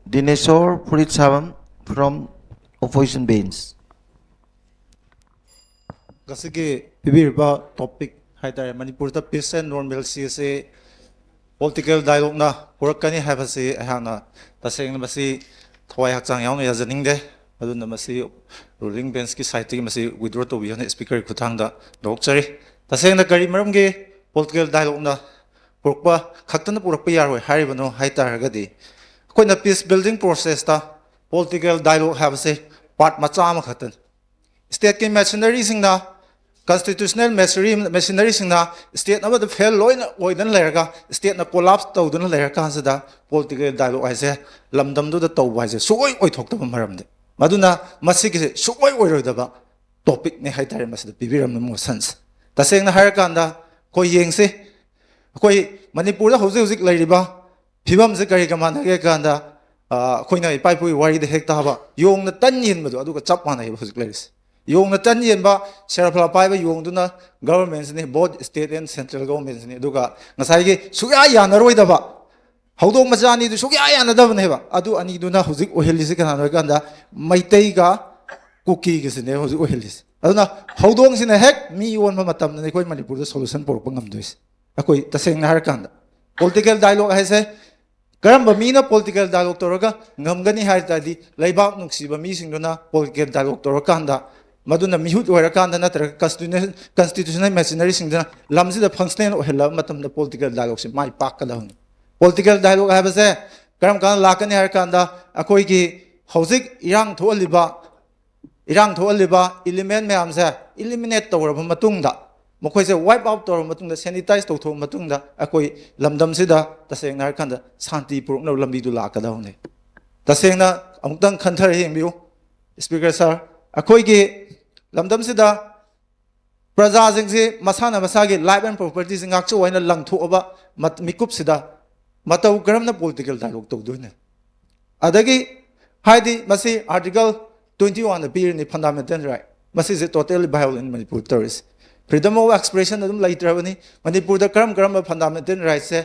Dineswar Purit Sabam from opposition bench. ꯉꯁꯤꯒꯤ ꯄꯤꯕꯤꯔꯤꯕ topic ꯍꯥꯏꯇꯥꯔꯦ, ꯃꯅꯤꯄꯨꯔꯗ peace and normalcy ꯑꯁꯤ political dialogueꯅ ꯄꯨꯔꯛꯀꯅꯤ ꯍꯥꯏꯕꯁꯤ ꯑꯩꯍꯥꯛꯅ ꯇꯁꯦꯡꯅ ꯃꯁꯤ ꯊꯋꯥꯏ ꯍꯛꯆꯥꯡ ꯌꯥꯎꯅ ꯌꯥꯖꯅꯤꯡꯗꯦ꯫ ꯑꯗꯨꯅ ꯃꯁꯤ ruling benchꯀꯤ sideꯇꯒꯤ ꯃꯁꯤ withdraw ꯇꯧꯕꯤꯌꯣꯅ Speakerꯒꯤ ꯈꯨꯠꯊꯥꯡꯗ ꯂꯧꯊꯣꯛꯆꯔꯤ꯫ ꯇꯁꯦꯡꯅ ꯀꯔꯤ ꯃꯔꯝꯒꯤ political dialogueꯅ ꯄꯨꯔꯛꯄ ꯈꯛꯇꯅ ꯄꯨꯔꯛꯄ ꯌꯥꯔꯣꯏ ꯍꯥꯏꯔꯤꯕꯅꯣ ꯍꯥꯏ ꯇꯥꯔꯒꯗꯤ, ꯑꯩꯈꯣꯏꯅ peace building processꯇ political dialogue ꯍꯥꯏꯕꯁꯦ part ꯃꯆꯥ ꯑꯃꯈꯛꯇꯅꯤ꯫ Stateꯀꯤ machineryꯁꯤꯡꯅ, constitutional machinery, machineryꯁꯤꯡꯅ state ꯑꯃꯗ fail ꯂꯣꯏꯅ ꯑꯣꯏꯗꯅ ꯂꯩꯔꯒ, stateꯅ collapse ꯇꯧꯗꯨꯅ ꯂꯩꯔꯀꯥꯟꯁꯤꯗ political dialogue ꯍꯥꯏꯁꯦ ꯂꯝꯗꯝꯗꯨꯗ ꯇꯧꯕ ꯍꯥꯏꯁꯦ ꯁꯨꯡꯑꯣꯏ ꯑꯣꯏꯊꯣꯛꯇꯕ ꯃꯔꯝꯗꯤ꯫ ꯃꯗꯨꯅ ꯃꯁꯤꯒꯤꯁꯦ ꯁꯨꯡꯑꯣꯏ ꯑꯣꯏꯔꯣꯏꯗꯕ topicꯅꯤ ꯍꯥꯏꯇꯥꯔꯦ ꯃꯁꯤꯗ ꯄꯤꯕꯤꯔꯝꯕ motionꯁꯦ꯫ ꯇꯁꯦꯡꯅ ꯍꯥꯏꯔꯀꯥꯟꯗ ꯑꯩꯈꯣꯏ ꯌꯦꯡꯁꯤ, ꯑꯩꯈꯣꯏ ꯃꯅꯤꯄꯨꯔꯗ ꯍꯧꯖꯤꯛ ꯍꯧꯖꯤꯛ ꯂꯩꯔꯤꯕ ꯐꯤꯕꯝꯁꯦ ꯀꯔꯤꯒ ꯃꯥꯟꯅꯒꯦ ꯀꯥꯟꯗ, ꯑ, ꯑꯩꯈꯣꯏꯅ ꯏꯄꯥ ꯏꯄꯨꯒꯤ ꯋꯥꯔꯤꯗ ꯍꯦꯛ ꯇꯥꯕ ꯌꯣꯡꯅ ꯇꯟ ꯌꯦꯟꯕꯗꯣ, ꯑꯗꯨꯒ ꯆꯞ ꯃꯥꯟꯅꯩꯕ ꯍꯧꯖꯤꯛ ꯂꯩꯔꯤꯁꯦ꯫ ꯌꯣꯡꯅ ꯇꯟ ꯌꯦꯟꯕ, ꯁꯦꯔꯐꯂꯥ ꯄꯥꯏꯕ ꯌꯣꯡꯗꯨꯅ governmentꯁꯤꯅꯤ, both state and central governmentꯁꯤꯅꯤ꯫ ꯑꯗꯨꯒ ꯉꯁꯥꯏꯒꯤ ꯁꯨꯛꯌꯥ ꯌꯥꯅꯔꯣꯏꯗꯕ ꯍꯧꯗꯣꯡ ꯃꯆꯥ ꯑꯅꯤꯗꯨ ꯁꯨꯛꯌꯥ ꯌꯥꯅꯗꯕꯅꯦꯕ꯫ ꯑꯗꯨ ꯑꯅꯤꯗꯨꯅ ꯍꯧꯖꯤꯛ ꯑꯣꯏꯍꯜꯂꯤꯁꯦ ꯀꯅꯥꯅꯣ ꯍꯥꯏ ꯀꯥꯟꯗ, ꯃꯩꯇꯩꯒ ꯀꯨꯀꯤꯒꯁꯤꯅꯦ ꯍꯧꯖꯤꯛ ꯑꯣꯏꯍꯜꯂꯤꯁꯦ꯫ ꯑꯗꯨꯅ ꯍꯧꯗꯣꯡꯁꯤꯅ ꯍꯦꯛ ꯃꯤ ꯑꯣꯟꯕ ꯃꯇꯝꯗꯅꯤ ꯑꯩꯈꯣꯏ ꯃꯅꯤꯄꯨꯔꯗ solution ꯄꯨꯔꯛꯄ ꯉꯝꯗꯣꯏꯁꯦ꯫ ꯑꯩꯈꯣꯏ ꯇꯁꯦꯡꯅ ꯍꯥꯏꯔꯀꯥꯟꯗ, political dialogue ꯍꯥꯏꯁꯦ ꯀꯔꯝꯕ ꯃꯤꯅ political dialogue ꯇꯧꯔꯒ ꯉꯝꯒꯅꯤ ꯍꯥꯏ ꯇꯥꯔꯗꯤ, ꯂꯩꯕꯥꯛ ꯅꯨꯡꯁꯤꯕ ꯃꯤꯁꯤꯡꯗꯨꯅ political dialogue ꯇꯧꯔꯀꯥꯟꯗ, ꯃꯗꯨꯅ ꯃꯤꯍꯨꯠ ꯑꯣꯏꯔꯀꯥꯟꯗ ꯅꯠꯇ꯭ꯔꯒ constitutional, constitutional machineryꯁꯤꯡꯗꯨꯅ ꯂꯝꯁꯤꯗ functional ꯑꯣꯏꯍꯜꯂꯕ ꯃꯇꯝꯗ political dialogueꯁꯤ ꯃꯥꯏ ꯄꯥꯛꯀꯗꯕꯅꯤ꯫ Political dialogue ꯍꯥꯏꯕꯁꯦ ꯀꯔꯝ ꯀꯥꯟꯗ ꯂꯥꯛꯀꯅꯤ ꯍꯥꯏꯔ ꯀꯥꯟꯗ, ꯑꯩꯈꯣꯏꯒꯤ ꯍꯧꯖꯤꯛ ꯏꯔꯥꯡ ꯊꯣꯛꯍꯜꯂꯤꯕ ꯏꯔꯥꯡ ꯊꯣꯛꯍꯜꯂꯤꯕ ꯏꯂꯤꯃꯦꯟ ꯃꯌꯥꯝꯁꯦ ꯏꯂꯤꯃꯤꯅꯦꯠ ꯇꯧꯔꯕ ꯃꯇꯨꯡꯗ, ꯃꯈꯣꯏꯁꯦ ꯋꯥꯏꯞ ꯑꯥꯎꯠ ꯇꯧꯔꯕ ꯃꯇꯨꯡꯗ, ꯁꯦꯅꯤꯇꯥꯏꯁ ꯇꯧꯊꯣꯛꯑꯕ ꯃꯇꯨꯡꯗ, ꯑꯩꯈꯣꯏ ꯂꯝꯗꯝꯁꯤꯗ ꯇꯁꯦꯡꯅ ꯍꯥꯏꯔꯀꯥꯟꯗ ꯁꯥꯟꯇꯤ ꯄꯨꯔꯛꯅꯕ ꯂꯝꯕꯤꯗꯨ ꯂꯥꯛꯀꯗꯕꯅꯤ꯫ ꯇꯁꯦꯡꯅ ꯑꯃꯨꯛꯇꯪ ꯈꯟꯊꯔ ꯌꯦꯡꯕꯤꯌꯨ, ꯁ꯭ꯄꯤꯀꯔ ꯁꯥꯔ, ꯑꯩꯈꯣꯏꯒꯤ ꯂꯝꯗꯝꯁꯤꯗ ꯄ꯭ꯔꯖꯥꯁꯤꯡꯁꯤ ꯃꯁꯥꯅ ꯃꯁꯥꯒꯤ ꯂꯥꯏꯐ ꯑꯦꯟ ꯄ꯭ꯔꯣꯄꯔꯇꯤꯁꯤ ꯉꯥꯛꯆꯧ ꯍꯥꯏꯅ ꯂꯪꯊꯣꯛꯑꯕ ꯃꯠ-, ꯃꯤꯀꯨꯞꯁꯤꯗ ꯃꯇꯧ ꯀꯔꯝꯅ ꯄꯣꯂꯤꯇꯤꯀꯦꯜ ꯗꯥꯏꯂꯣꯒ ꯇꯧꯗꯣꯏꯅꯣ? ꯑꯗꯒꯤ ꯍꯥꯏꯗꯤ ꯃꯁꯤ ꯑꯥꯔꯇꯤꯀꯜ ꯇ꯭ꯋꯦꯟꯇꯤ ꯋꯥꯟꯗ ꯄꯤꯔꯤꯅꯤ ꯐꯟꯗꯥꯃꯦꯟꯇꯦꯜ ꯔꯥꯏꯠ, ꯃꯁꯤꯁꯦ ꯇꯣꯇꯦꯜꯂꯤ ꯚꯥꯏꯑꯣꯂꯦꯟ ꯃꯅꯤꯄꯨꯔ ꯇꯧꯔꯤꯁꯦ꯫ ꯐ꯭ꯔꯤꯗꯝ ꯑꯣꯐ ꯑꯦꯛꯁꯄ꯭ꯔꯦꯁꯟ ꯑꯗꯨꯝ ꯂꯩꯇ꯭ꯔꯕꯅꯤ꯫ ꯃꯅꯤꯄꯨꯔꯗ ꯀꯔꯝ ꯀꯔꯝꯕ ꯐꯟꯗꯥꯃꯦꯟꯇꯦꯜ ꯔꯥꯏꯠꯁꯦ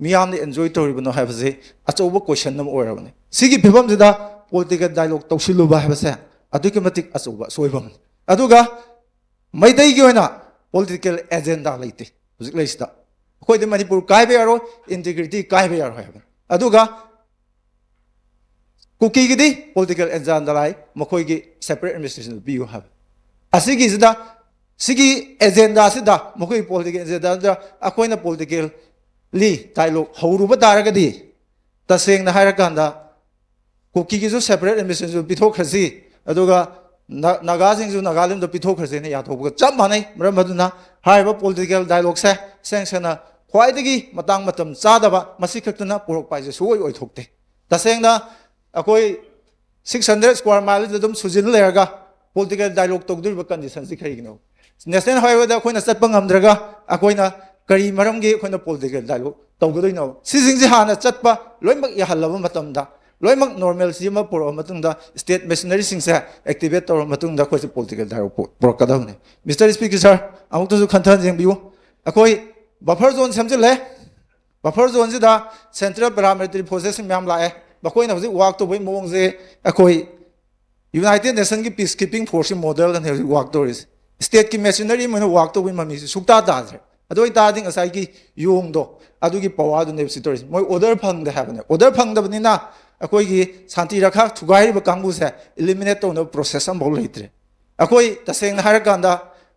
ꯃꯤꯌꯥꯝꯅ ꯑꯦꯟꯖꯣꯏ ꯇꯧꯔꯤꯕꯅꯣ ꯍꯥꯏꯕꯁꯤ ꯑꯆꯧꯕ ꯀꯣꯏꯁꯟ ꯑꯃ ꯑꯣꯏꯔꯕꯅꯤ꯫ ꯁꯤꯒꯤ ꯐꯤꯕꯝꯁꯤꯗ ꯄꯣꯂꯤꯇꯤꯀꯦꯜ ꯗꯥꯏꯂꯣꯒ ꯇꯧꯁꯤꯜꯂꯨꯕ ꯍꯥꯏꯕꯁꯦ ꯑꯗꯨꯛꯀꯤ ꯃꯇꯤꯛ ꯑꯆꯧꯕ ꯑꯁꯣꯏꯕ ꯑꯃꯅꯤ꯫ ꯑꯗꯨꯒ ꯃꯩꯇꯩꯒꯤ ꯑꯣꯏꯅ ꯄꯣꯂꯤꯇꯤꯀꯦꯜ ꯑꯦꯖꯦꯟꯗꯥ ꯂꯩꯇꯦ ꯍꯧꯖꯤꯛ ꯂꯩꯁꯤꯗ꯫ ꯑꯩꯈꯣꯏꯗꯤ ꯃꯅꯤꯄꯨꯔ ꯀꯥꯏꯕ ꯌꯥꯔꯣꯏ, ꯏꯟꯇꯤꯒ꯭ꯔꯤꯇꯤ ꯀꯥꯏꯕ ꯌꯥꯔꯣꯏ ꯍꯥꯏꯕꯅꯤ꯫ ꯑꯗꯨꯒ ꯀꯨꯀꯤꯒꯤꯗꯤ ꯄꯣꯂꯤꯇꯤꯀꯦꯜ ꯑꯦꯖꯦꯟꯗꯥ ꯂꯩ, ꯃꯈꯣꯏꯒꯤ ꯁꯦꯄꯔꯦꯠ ꯑꯦꯗꯃꯤꯅꯤꯁꯇ꯭ꯔꯦꯁꯟ ꯄꯤꯌꯨ ꯍꯥꯏꯕ꯫ ꯑꯁꯤꯒꯤꯁꯤꯗ, ꯁꯤꯒꯤ ꯑꯦꯖꯦꯟꯗꯥꯁꯤꯗ, ꯃꯈꯣꯏꯒꯤ ꯄꯣꯂꯤꯇꯤꯀꯦꯜ ꯑꯦꯖꯦꯟꯗꯥꯗ ꯑꯩꯈꯣꯏꯅ ꯄꯣꯂꯤꯇꯤꯀꯦꯜꯂꯤ ꯗꯥꯏꯂꯣꯒ ꯍꯧꯔꯨꯕ ꯇꯥꯔꯒꯗꯤ, ꯇꯁꯦꯡꯅ ꯍꯥꯏꯔꯀꯥꯟꯗ ꯀꯨꯀꯤꯒꯤꯁꯨ ꯁꯦꯄꯔꯦꯠ ꯑꯦꯗꯃꯤꯅꯤꯁꯇ꯭ꯔꯦꯁꯟ ꯄꯤꯊꯣꯛꯈ꯭ꯔꯁꯤ, ꯑꯗꯨꯒ ꯅ-, ꯅꯥꯒꯥꯁꯤꯡꯁꯨ ꯅꯥꯒꯥꯂꯦꯟꯗ ꯄꯤꯊꯣꯛꯈ꯭ꯔꯁꯦꯅ ꯌꯥꯊꯣꯛꯄꯒ ꯆꯞ ꯃꯥꯟꯅꯩ꯫ ꯃꯔꯝ ꯑꯗꯨꯅ ꯍꯥꯏꯔꯤꯕ ꯄꯣꯂꯤꯇꯤꯀꯦꯜ ꯗꯥꯏꯂꯣꯒꯁꯦ ꯁꯦꯡ ꯁꯦꯡꯅ ꯈ꯭ꯋꯥꯏꯗꯒꯤ ꯃꯇꯥꯡ ꯃꯇꯝ ꯆꯥꯗꯕ, ꯃꯁꯤ ꯈꯛꯇꯅ ꯄꯨꯔꯛꯄ ꯍꯥꯏꯁꯦ ꯁꯨꯡꯑꯣꯏ ꯑꯣꯏꯊꯣꯛꯇꯦ꯫ ꯇꯁꯦꯡꯅ ꯑꯩꯈꯣꯏ ꯁꯤꯛꯁ ꯍꯟꯗ꯭ꯔꯦꯠ ꯁ꯭ꯀ꯭ꯋꯥꯔ ꯃꯥꯏꯜꯁꯤꯗ ꯑꯗꯨꯝ ꯁꯨꯖꯤꯜ ꯂꯩꯔꯒ ꯄꯣꯂꯤꯇꯤꯀꯦꯜ ꯗꯥꯏꯂꯣꯒ ꯇꯧꯗꯣꯔꯤꯕ ꯀꯟꯗꯤꯁꯟꯁꯤ ꯀꯔꯤꯒꯤꯅꯣ? ꯅꯦꯁꯅꯦꯜ ꯍꯥꯏꯋꯦꯗ ꯑꯩꯈꯣꯏꯅ ꯆꯠꯄ ꯉꯝꯗ꯭ꯔꯒ ꯑꯩꯈꯣꯏꯅ ꯀꯔꯤ ꯃꯔꯝꯒꯤ ꯑꯩꯈꯣꯏꯅ ꯄꯣꯂꯤꯇꯤꯀꯦꯜ ꯗꯥꯏꯂꯣꯒ ꯇꯧꯒꯗꯣꯏꯅꯣ? ꯁꯤꯁꯤꯡꯁꯦ ꯍꯥꯟꯅ ꯆꯠꯄ ꯂꯣꯏꯅꯃꯛ ꯌꯥꯍꯜꯂꯕ ꯃꯇꯝꯗ, ꯂꯣꯏꯅꯃꯛ ꯅꯣꯔꯃꯦꯜꯁꯤ ꯑꯃ ꯄꯨꯔꯛꯑꯕ ꯃꯇꯨꯡꯗ, ꯁ꯭ꯇꯦꯠ ꯃꯦꯁꯤꯅꯔꯤꯁꯤꯡꯁꯦ ꯑꯦꯛꯇꯤꯚꯦꯠ ꯇꯧꯔꯕ ꯃꯇꯨꯡꯗ ꯑꯩꯈꯣꯏꯁꯦ ꯄꯣꯂꯤꯇꯤꯀꯦꯜ ꯗꯥꯏꯂꯣꯒ ꯄꯨ-, ꯄꯨꯔꯛꯀꯗꯕꯅꯤ꯫ ꯃꯤꯁꯇꯔ ꯁ꯭ꯄꯤꯀꯔ ꯁꯥꯔ, ꯑꯃꯨꯛꯇꯁꯨ ꯈꯟꯊꯅ ꯌꯦꯡꯕꯤꯌꯨ꯫ ꯑꯩꯈꯣꯏ ꯕꯐꯔ ꯖꯣꯟ ꯁꯦꯝꯖꯤꯜꯂꯦ꯫ ꯕꯐꯔ ꯖꯣꯟꯁꯤꯗ ꯁꯦꯟꯇ꯭ꯔꯦꯜ ꯄꯦꯔꯥꯃꯤꯂꯤꯇꯔꯤ ꯐꯣꯔꯁꯦꯁꯁꯤꯡ ꯃꯌꯥꯝ ꯂꯥꯛꯑꯦ꯫ ꯃꯈꯣꯏꯅ ꯍꯧꯖꯤꯛ ꯋꯥꯛ ꯇꯧꯕꯒꯤ ꯃꯑꯣꯡꯁꯦ ꯑꯩꯈꯣꯏ ꯌꯨꯅꯥꯏꯇꯦꯗ ꯅꯦꯁꯟꯒꯤ ꯄꯤꯁ ꯀꯤꯄꯤꯡ ꯐꯣꯔꯁꯀꯤ ꯃꯣꯗꯦꯜꯗꯅꯦ ꯍꯧꯖꯤꯛ ꯋꯥꯛ ꯇꯧꯔꯤꯁꯦ꯫ ꯁ꯭ꯇꯦꯠꯀꯤ ꯃꯦꯁꯤꯅꯔꯤ ꯑꯃ ꯑꯣꯏꯅ ꯋꯥꯛ ꯇꯧꯕꯒꯤ ꯃꯃꯤꯁꯦ ꯁꯨꯛꯇꯥ ꯇꯥꯗ꯭ꯔꯦ꯫ ꯑꯗꯨ ꯑꯣꯏꯇꯥꯔꯗꯤ ꯉꯁꯥꯏꯒꯤ ꯌꯣꯡꯗꯣ, ꯑꯗꯨꯒꯤ ꯄꯋꯥꯔꯗꯨꯅꯦꯕ ꯁꯤ ꯇꯧꯔꯤꯁꯦ꯫ ꯃꯣꯏ ꯑꯣꯔꯗꯔ ꯐꯪꯗꯦ ꯍꯥꯏꯕꯅꯦ꯫ ꯑꯣꯔꯗꯔ ꯐꯪꯗꯕꯅꯤꯅ ꯑꯩꯈꯣꯏꯒꯤ ꯁꯥꯟꯇꯤ ꯔꯈꯥ ꯊꯨꯒꯥꯏꯔꯤꯕ ꯀꯥꯡꯕꯨꯁꯦ ꯏꯂꯤꯃꯤꯅꯦꯠ ꯇꯧꯅꯕ ꯄ꯭ꯔꯣꯁꯦꯁ ꯑꯃꯐꯥꯎ ꯂꯩꯇ꯭ꯔꯦ꯫ ꯑꯩꯈꯣꯏ ꯇꯁꯦꯡꯅ ꯍꯥꯏꯔꯀꯥꯟꯗ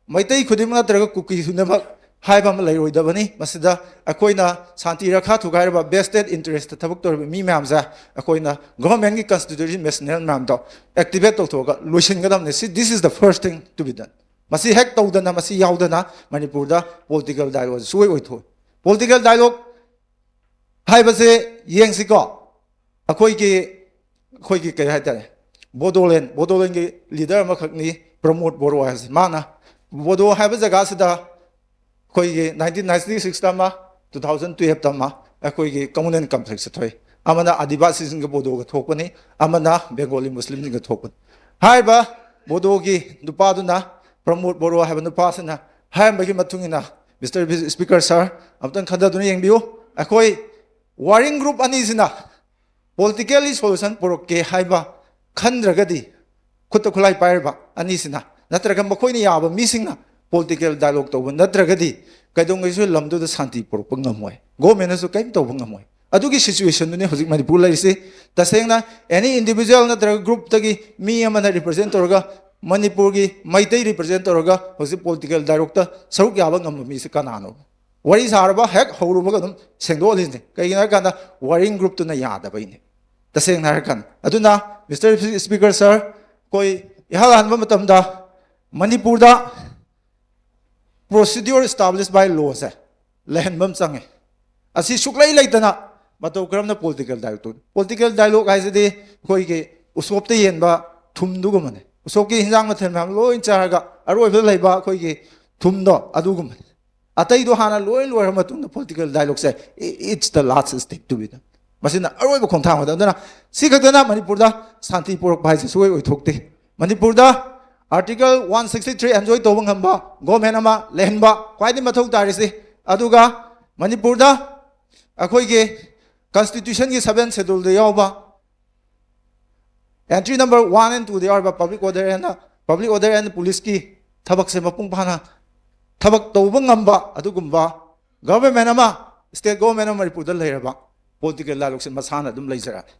ꯃꯩꯇꯩ ꯈꯨꯗꯤꯡꯃꯛ ꯅꯠꯇ꯭ꯔꯒ ꯀꯨꯀꯤ ꯈꯨꯗꯤꯡꯃꯛ ꯍꯥꯏꯕ ꯑꯃ ꯂꯩꯔꯣꯏꯗꯕꯅꯤ꯫ ꯃꯁꯤꯗ ꯑꯩꯈꯣꯏꯅ ꯁꯥꯟꯇꯤ ꯔꯈꯥ ꯊꯨꯒꯥꯏꯔꯕ, vested interest ꯊꯕꯛ ꯇꯧꯔꯤꯕ ꯃꯤ ꯃꯌꯥꯝꯁꯦ ꯑꯩꯈꯣꯏꯅ government ꯀꯤ constitution machinery ꯃꯌꯥꯝꯗꯣ activate ꯇꯧꯊꯣꯛꯑꯒ ꯂꯣꯏꯁꯤꯟꯒꯗꯕꯅꯤ꯫ ꯁꯤ, this is the first thing to be done꯫ ꯃꯁꯤ ꯍꯦꯛ ꯇꯧꯗꯅ, ꯃꯁꯤ ꯌꯥꯎꯗꯅ ꯃꯅꯤꯄꯨꯔꯗ political dialogue ꯁꯨꯡꯑꯣꯏ ꯑꯣꯏꯊꯣꯛꯑꯣꯏ꯫ Political dialogue ꯍꯥꯏꯕꯁꯦ ꯌꯦꯡꯁꯤꯀꯣ, ꯑꯩꯈꯣꯏꯒꯤ, ꯑꯩꯈꯣꯏꯒꯤ ꯀꯩ ꯍꯥꯏꯇꯥꯔꯦ, ꯕꯣꯗꯣꯂꯦꯟ, ꯕꯣꯗꯣꯂꯦꯟꯒꯤ leader ꯑꯃꯈꯛꯅꯤ ꯄ꯭ꯔꯃꯣꯗ ꯕꯣꯔꯣ ꯍꯥꯏꯕꯁꯦ꯫ ꯃꯥꯅ ꯕꯣꯗꯣ ꯍꯥꯏꯕ ꯖꯒꯥꯁꯤꯗ ꯑꯩꯈꯣꯏꯒꯤ nineteen ninety six ꯇ ꯑꯃ, two thousand twelve ꯇ ꯑꯃ ꯑꯩꯈꯣꯏꯒꯤ communal conflict ꯁꯦ ꯊꯣꯛꯏ꯫ ꯑꯃꯅ ꯑꯥꯗꯤꯕꯥꯁꯤꯁꯤꯡꯒ ꯕꯣꯗꯣꯒ ꯊꯣꯛꯄꯅꯤ, ꯑꯃꯅ ꯕꯦꯡꯒꯣꯂꯤ ꯃꯨꯁꯂꯤꯝꯁꯤꯡꯒ ꯊꯣꯛꯄꯅꯤ꯫ ꯍꯥꯏꯔꯤꯕ ꯕꯣꯗꯣꯒꯤ ꯅꯨꯄꯥꯗꯨꯅ, ꯄ꯭ꯔꯃꯣꯗ ꯕꯣꯔꯣ ꯍꯥꯏꯕ ꯅꯨꯄꯥꯁꯤꯅ ꯍꯥꯏꯔꯝꯕꯒꯤ ꯃꯇꯨꯡ ꯏꯟꯅ, Mister Speaker sir, ꯑꯃꯨꯛꯇꯪ ꯈꯟꯊꯗꯨꯅ ꯌꯦꯡꯕꯤꯌꯨ, ꯑꯩꯈꯣꯏ warring group ꯑꯅꯤꯁꯤꯅ politically solution ꯄꯨꯔꯛꯀꯦ ꯍꯥꯏꯕ ꯈꯟꯗ꯭ꯔꯒꯗꯤ, ꯈꯨꯠꯇ ꯈꯨꯠꯂꯥꯏ ꯄꯥꯏꯔꯕ ꯑꯅꯤꯁꯤꯅ, ꯅꯠꯇ꯭ꯔꯒ ꯃꯈꯣꯏꯅ ꯌꯥꯕ ꯃꯤꯁꯤꯡꯅ political dialogue ꯇꯧꯕ ꯅꯠꯇ꯭ꯔꯒꯗꯤ, ꯀꯩꯗꯧꯉꯩꯁꯨ ꯂꯝꯗꯨꯗ ꯁꯥꯟꯇꯤ ꯄꯨꯔꯛꯄ ꯉꯝꯃꯣꯏ, government ꯅꯁꯨ ꯀꯔꯤꯝ ꯇꯧꯕ ꯉꯝꯃꯣꯏ꯫ ꯑꯗꯨꯒꯤ situation ꯗꯨꯅꯤ ꯍꯧꯖꯤꯛ ꯃꯅꯤꯄꯨꯔ ꯂꯩꯔꯤꯁꯤ꯫ ꯇꯁꯦꯡꯅ any individual ꯅꯠꯇ꯭ꯔꯒ group ꯇꯒꯤ ꯃꯤ ꯑꯃꯅ represent ꯇꯧꯔꯒ, ꯃꯅꯤꯄꯨꯔꯒꯤ ꯃꯩꯇꯩ represent ꯇꯧꯔꯒ ꯍꯧꯖꯤꯛ political dialogue ꯇ ꯁꯔꯨꯛ ꯌꯥꯕ ꯉꯝꯕ ꯃꯤꯁꯤ ꯀꯅꯥꯅꯣ? ꯋꯥꯔꯤ ꯁꯥꯔꯕ ꯍꯦꯛ ꯍꯧꯔꯨꯕꯒ ꯑꯗꯨꯝ ꯁꯦꯡꯗꯣꯛꯍꯜꯂꯤꯁꯤꯅꯦ꯫ ꯀꯩꯒꯤꯅꯣ ꯍꯥꯏ ꯀꯥꯟꯗ, warring group ꯇꯨꯅ ꯌꯥꯗꯕꯩꯅꯦ, ꯇꯁꯦꯡꯅ ꯍꯥꯏꯔ ꯀꯥꯟꯗ꯫ ꯑꯗꯨꯅ, Mister Speaker sir, ꯑꯩꯈꯣꯏ ꯏꯍꯥꯟ ꯍꯥꯟꯕ ꯃꯇꯝꯗ ꯃꯅꯤꯄꯨꯔꯗ procedure established by law ꯁꯦ ꯂꯩꯍꯟꯕ ꯑꯃ ꯆꯪꯉꯦ꯫ ꯑꯁꯤ ꯁꯨꯛꯂꯩ ꯂꯩꯇꯅ ꯃꯇꯧ ꯀꯔꯝꯅ political dialogue ꯇꯧꯅꯤ? Political dialogue ꯍꯥꯏꯁꯤꯗꯤ ꯑꯩꯈꯣꯏꯒꯤ ꯎꯁꯣꯞꯇ ꯌꯦꯟꯕ ꯊꯨꯝꯗꯨꯒꯨꯝꯕꯅꯦ꯫ ꯎꯁꯣꯞꯀꯤ ꯍꯤꯟꯖꯥꯡ ꯃꯊꯦꯜ ꯃꯌꯥꯝ ꯂꯣꯏ ꯆꯥꯔꯒ ꯑꯔꯣꯏꯕꯗ ꯂꯩꯕ ꯑꯩꯈꯣꯏꯒꯤ ꯊꯨꯝꯗꯣ, ꯑꯗꯨꯒꯨꯝꯕꯅꯤ꯫ ꯑꯇꯩꯗꯣ ꯍꯥꯟꯅ ꯂꯣꯏ ꯂꯣꯏꯔ ꯃꯇꯨꯡꯗ political dialogue say, i-, it's the last step to be done꯫ ꯃꯁꯤꯅ ꯑꯔꯣꯏꯕ ꯈꯣꯡꯊꯥꯡ ꯑꯣꯏꯗꯣꯏꯅꯤ꯫ ꯑꯗꯨꯅ ꯁꯤ ꯈꯛꯇꯅ ꯃꯅꯤꯄꯨꯔꯗ ꯁꯥꯟꯇꯤ ꯄꯨꯔꯛꯄ ꯍꯥꯏꯁꯦ ꯁꯨꯡꯑꯣꯏ ꯑꯣꯏꯊꯣꯛꯇꯦ꯫ ꯃꯅꯤꯄꯨꯔꯗ Article one sixty three enjoy ꯇꯧꯕ ꯉꯝꯕ government ꯑꯃ ꯂꯩꯍꯟꯕ ꯈ꯭ꯋꯥꯏꯗꯒꯤ ꯃꯊꯧ ꯇꯥꯔꯤꯁꯤ꯫ ꯑꯗꯨꯒ ꯃꯅꯤꯄꯨꯔꯗ ꯑꯩꯈꯣꯏꯒꯤ constitution ꯒꯤ seventh schedule ꯗ ꯌꯥꯎꯕ entry number one and two ꯗ ꯌꯥꯎꯔꯤꯕ public order and, public order and police ꯀꯤ ꯊꯕꯛꯁꯦ ꯃꯄꯨꯡ ꯐꯥꯅ ꯊꯕꯛ ꯇꯧꯕ ꯉꯝꯕ ꯑꯗꯨꯒꯨꯝꯕ government ꯑꯃ, state government ꯑꯃ ꯃꯅꯤꯄꯨꯔꯗ ꯂꯩꯔꯕ, political dialogue ꯁꯦ ꯃꯁꯥꯅ ꯑꯗꯨꯝ ꯂꯩꯖꯔꯛꯑꯅꯤ꯫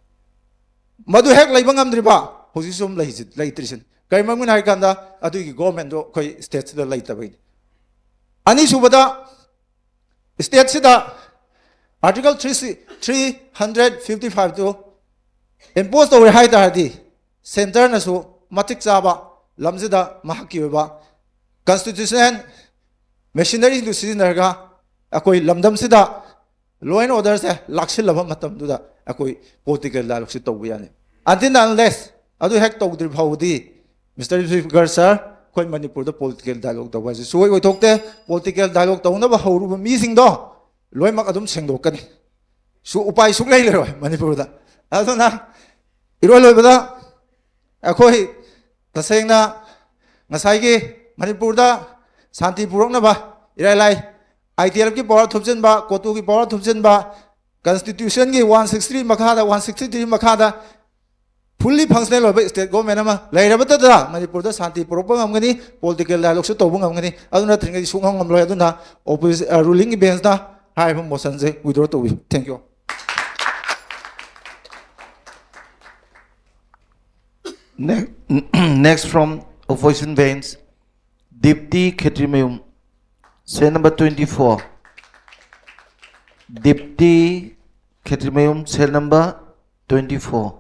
ꯃꯗꯨ ꯍꯦꯛ ꯂꯩꯕ ꯉꯝꯗ꯭ꯔꯤꯕ ꯍꯧꯖꯤꯛꯁꯨ ꯑꯗꯨꯝ ꯂꯩꯖ-, ꯂꯩꯇ꯭ꯔꯤꯁꯤꯅꯤ꯫ ꯀꯔꯤ ꯃꯔꯝꯒꯤꯅꯣ ꯍꯥꯏ ꯀꯥꯟꯗ, ꯑꯗꯨꯒꯤ government ꯗꯣ ꯑꯩꯈꯣꯏ state ꯁꯤꯗ ꯂꯩꯇꯕꯩꯅꯤ꯫ ꯑꯅꯤꯁꯨꯕꯗ, ꯁ꯭ꯇꯦꯠꯁꯤꯗ article three three hundred fifty ꯐꯥꯏꯚꯇꯨ ꯏꯝꯄꯣꯁ ꯇꯧꯔꯦ ꯍꯥꯏ ꯇꯥꯔꯗꯤ, ꯁꯦꯟꯇꯔꯅꯁꯨ ꯃꯇꯤꯛ ꯆꯥꯕ ꯂꯝꯁꯤꯗ ꯃꯍꯥꯛꯀꯤ ꯑꯣꯏꯕ ꯀꯟꯁꯇꯤꯇ꯭ꯌꯨꯁꯅꯦꯜ ꯃꯦꯁꯤꯅꯔꯤꯗꯨ ꯁꯤꯖꯤꯟꯅꯔꯒ ꯑꯩꯈꯣꯏ ꯂꯝꯗꯝꯁꯤꯗ ꯂꯣ ꯑꯦꯟ ꯑꯣꯔꯗꯔꯁꯦ ꯂꯥꯛꯁꯤꯜꯂꯕ ꯃꯇꯝꯗꯨꯗ ꯑꯩꯈꯣꯏ ꯄꯣꯂꯤꯇꯤꯀꯦꯜ ꯗꯥꯏꯂꯣꯒꯁꯤ ꯇꯧꯕ ꯌꯥꯅꯤ꯫ Until unless ꯑꯗꯨ ꯍꯦꯛ ꯇꯧꯗ꯭ꯔꯤ ꯐꯥꯎꯕꯗꯤ, ꯃꯤꯁꯇꯔ ꯁ꯭ꯄꯤꯀꯔ ꯁꯥꯔ, ꯑꯩꯈꯣꯏ ꯃꯅꯤꯄꯨꯔꯗ ꯄꯣꯂꯤꯇꯤꯀꯦꯜ ꯗꯥꯏꯂꯣꯒ ꯇꯧꯕ ꯍꯥꯏꯁꯦ ꯁꯨꯡꯑꯣꯏ ꯑꯣꯏꯊꯣꯛꯇꯦ꯫ ꯄꯣꯂꯤꯇꯤꯀꯦꯜ ꯗꯥꯏꯂꯣꯒ ꯇꯧꯅꯕ ꯍꯧꯔꯨꯕ ꯃꯤꯁꯤꯡꯗꯣ ꯂꯣꯏꯅꯃꯛ ꯑꯗꯨꯝ ꯁꯦꯡꯗꯣꯛꯀꯅꯤ꯫ ꯁꯨ-, ꯎꯄꯥꯏ ꯁꯨꯡꯂꯩ ꯂꯩꯔꯣꯏ ꯃꯅꯤꯄꯨꯔꯗ꯫ ꯑꯗꯨꯅ ꯏꯔꯣꯏ ꯂꯣꯏꯕꯗ ꯑꯩꯈꯣꯏ ꯇꯁꯦꯡꯅ ꯉꯁꯥꯏꯒꯤ ꯃꯅꯤꯄꯨꯔꯗ ꯁꯥꯟꯇꯤ ꯄꯨꯔꯛꯅꯕ ꯏꯔꯥꯏ ꯂꯥꯏ ꯑꯥꯏ ꯇꯤ ꯑꯦꯜ ꯑꯦꯐꯀꯤ ꯄꯋꯥꯔ ꯊꯨꯞꯆꯤꯟꯕ, ꯀꯣꯇꯨꯒꯤ ꯄꯋꯥꯔ ꯊꯨꯞꯆꯤꯟꯕ, ꯀꯟꯁꯇꯤꯇ꯭ꯌꯨꯁꯟꯒꯤ ꯋꯥꯟ ꯁꯤꯛꯁꯇꯤ ꯃꯈꯥꯗ, ꯋꯥꯟ ꯁꯤꯛꯁꯇꯤ ꯊ꯭ꯔꯤ ꯃꯈꯥꯗ ꯐꯨꯜꯂꯤ ꯐꯪꯁꯅꯦꯜ ꯑꯣꯏꯕ ꯁ꯭ꯇꯦꯠ ꯒꯣꯔꯃꯦꯟ ꯑꯃ ꯂꯩꯔꯕꯇꯗ ꯃꯅꯤꯄꯨꯔꯗ ꯁꯥꯟꯇꯤ ꯄꯨꯔꯛꯄ ꯉꯝꯒꯅꯤ, ꯄꯣꯂꯤꯇꯤꯀꯦꯜ ꯗꯥꯏꯂꯣꯒꯁꯨ ꯇꯧꯕ ꯉꯝꯒꯅꯤ꯫ ꯑꯗꯨ ꯅꯠꯇ꯭ꯔꯤꯉꯩꯗꯤ ꯁꯨꯡꯉꯝ ꯉꯝꯂꯣꯏ꯫ ꯑꯗꯨꯅ ꯑꯣꯄꯣꯖꯤ-, ꯑ, ꯔꯨꯂꯤꯡꯒꯤ ꯕꯦꯟꯁꯅ ꯍꯥꯏꯔꯤꯕ ꯃꯣꯁꯟꯁꯦ ꯋꯤꯗ꯭ꯔꯣ ꯇꯧꯕꯤꯌꯨ꯫ Thank you꯫ Ne- Next from opposition bench, Dipti Khetrimayum, cell number twenty-four. Dipti Khetrimayum, cell number twenty-four.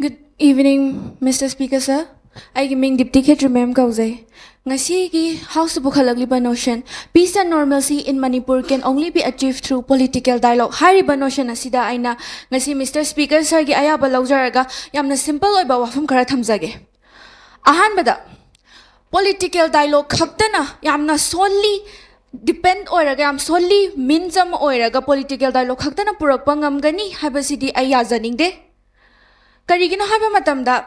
Good evening, Mister Speaker, sir. ꯑꯩꯒꯤ ꯃꯤꯡ ꯗꯤꯞꯇꯤ ꯈꯦꯇ꯭ꯔꯤꯃꯌꯨꯝ ꯀꯧꯖꯩ꯫ ꯉꯁꯤꯒꯤ ꯍꯥꯎꯁꯇ ꯄꯨꯈꯠꯂꯛꯂꯤꯕ ꯅꯣꯁꯟ, "Peace and normalcy in Manipur can only be achieved through political dialogue" ꯍꯥꯏꯔꯤꯕ ꯅꯣꯁꯟ ꯑꯁꯤꯗ ꯑꯩꯅ ꯉꯁꯤ ꯃꯤꯁꯇꯔ ꯁ꯭ꯄꯤꯀꯔ ꯁꯔꯒꯤ ꯑꯌꯥꯕ ꯂꯧꯖꯔꯒ ꯌꯥꯝꯅ ꯁꯤꯝꯄꯜ ꯑꯣꯏꯕ ꯋꯥꯐꯝ ꯈꯔ ꯊꯝꯖꯒꯦ꯫ ꯑꯍꯥꯟꯕꯗ, ꯄꯣꯂꯤꯇꯤꯀꯦꯜ ꯗꯥꯏꯂꯣꯒ ꯈꯛꯇꯅ, ꯌꯥꯝꯅ ꯁꯣꯜꯂꯤ ꯗꯤꯄꯦꯟ ꯑꯣꯏꯔꯒ, ꯌꯥꯝ ꯁꯣꯜꯂꯤ ꯃꯤꯟꯁ ꯑꯃ ꯑꯣꯏꯔꯒ ꯄꯣꯂꯤꯇꯤꯀꯦꯜ ꯗꯥꯏꯂꯣꯒ ꯈꯛꯇꯅ ꯄꯨꯔꯛꯄ ꯉꯝꯒꯅꯤ ꯍꯥꯏꯕꯁꯤꯗꯤ ꯑꯩ ꯌꯥꯖꯅꯤꯡꯗꯦ꯫ ꯀꯔꯤꯒꯤꯅꯣ ꯍꯥꯏꯕ ꯃꯇꯝꯗ,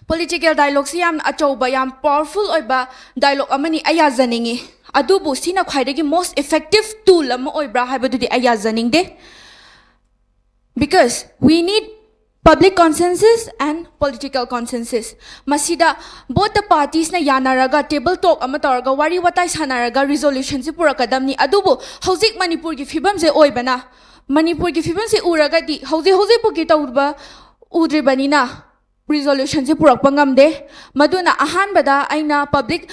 ꯄꯣꯂꯤꯇꯤꯀꯦꯜ ꯗꯥꯏꯂꯣꯒꯁꯤ ꯌꯥꯝꯅ ꯑꯆꯧꯕ, ꯌꯥꯝ ꯄꯥꯋꯔꯐꯨꯜ ꯑꯣꯏꯕ ꯗꯥꯏꯂꯣꯒ ꯑꯃꯅꯤ, ꯑꯩ ꯌꯥꯖꯅꯤꯡꯉꯤ꯫ ꯑꯗꯨꯕꯨ ꯁꯤꯅ ꯈ꯭ꯋꯥꯏꯗꯒꯤ ꯃꯣꯁ ꯏꯐꯦꯛꯇꯤꯚ ꯇꯨꯜ ꯑꯃ ꯑꯣꯏꯕ꯭ꯔꯥ ꯍꯥꯏꯕꯗꯨꯗꯤ ꯑꯩ ꯌꯥꯖꯅꯤꯡꯗꯦ꯫ Because we need Public consensus and political consensus. ꯃꯁꯤꯗ both the parties ꯅ ꯌꯥꯅꯔꯒ table talk ꯑꯃ ꯇꯧꯔꯒ ꯋꯥꯔꯤ ꯋꯥꯇꯥꯏ ꯁꯥꯟꯅꯔꯒ resolution ꯁꯤ ꯄꯨꯔꯛꯀꯗꯕꯅꯤ꯫ ꯑꯗꯨꯕꯨ ꯍꯧꯖꯤꯛ ꯃꯅꯤꯄꯨꯔꯒꯤ ꯐꯤꯕꯝꯁꯦ ꯑꯣꯏꯕꯅ, ꯃꯅꯤꯄꯨꯔꯒꯤ ꯐꯤꯕꯝꯁꯦ ꯎꯔꯒꯗꯤ ꯍꯧꯖꯤꯛ ꯍꯧꯖꯤꯛ ꯐꯥꯎꯒꯤ ꯇꯧꯕ ꯎꯗ꯭ꯔꯤꯕꯅꯤꯅ resolution ꯁꯤ ꯄꯨꯔꯛꯄ ꯉꯝꯗꯦ꯫ ꯃꯗꯨꯅ ꯑꯍꯥꯟꯕꯗ ꯑꯩꯅ public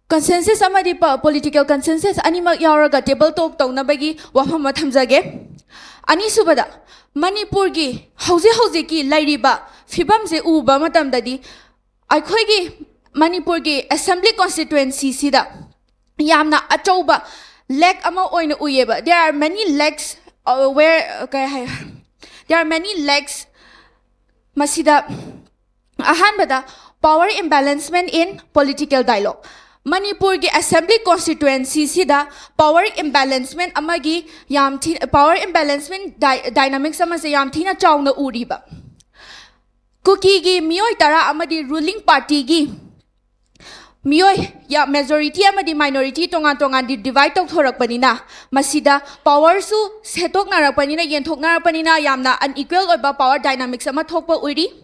consensus ꯑꯃꯗꯤ political consensus ꯑꯅꯤꯃꯛ ꯌꯥꯎꯔꯒ table talk ꯇꯧꯅꯕꯒꯤ ꯋꯥꯐꯝ ꯑꯃ ꯊꯝꯖꯒꯦ꯫ ꯑꯅꯤꯁꯨꯕꯗ, ꯃꯅꯤꯄꯨꯔꯒꯤ ꯍꯧꯖꯤꯛ ꯍꯧꯖꯤꯛꯀꯤ ꯂꯩꯔꯤꯕ ꯐꯤꯕꯝꯁꯦ ꯎꯕ ꯃꯇꯝꯗꯗꯤ, ꯑꯩꯈꯣꯏꯒꯤ ꯃꯅꯤꯄꯨꯔꯒꯤ assembly constituency ꯁꯤꯗ ꯌꯥꯝꯅ ꯑꯆꯧꯕ lack ꯑꯃ ꯑꯣꯏꯅ ꯎꯏꯌꯦꯕ꯫ There are many lacks, uh, where, uh, ꯀꯩ ꯍꯥꯏ, there are many lacks ꯃꯁꯤꯗ꯫ ꯑꯍꯥꯟꯕꯗ, power imbalancement in political dialogue꯫ ꯃꯅꯤꯄꯨꯔꯒꯤ assembly constituency ꯁꯤꯗ power imbalancement ꯑꯃꯒꯤ ꯌꯥꯝ ꯊꯤ, power imbalancement dy-, dynamics ꯑꯃꯁꯦ ꯌꯥꯝ ꯊꯤꯅ ꯆꯥꯎꯅ ꯎꯔꯤꯕ꯫ ꯀꯨꯀꯤꯒꯤ ꯃꯤꯑꯣꯏ ꯇꯔꯥ ꯑꯃꯗꯤ ruling party ꯒꯤ ꯃꯤꯑꯣꯏ ꯌꯥ-, majority ꯑꯃꯗꯤ minority ꯇꯣꯉꯥꯟ ꯇꯣꯉꯥꯟꯗꯤ divide ꯇꯧꯊꯣꯔꯛꯄꯅꯤꯅ, ꯃꯁꯤꯗ power ꯁꯨ ꯁꯦꯠꯇꯣꯛꯅꯔꯛꯄꯅꯤꯅ, ꯌꯦꯟꯊꯣꯛꯅꯔꯛꯄꯅꯤꯅ ꯌꯥꯝꯅ unequal ꯑꯣꯏꯕ power dynamics ꯑꯃ ꯊꯣꯛꯄ ꯎꯔꯤ꯫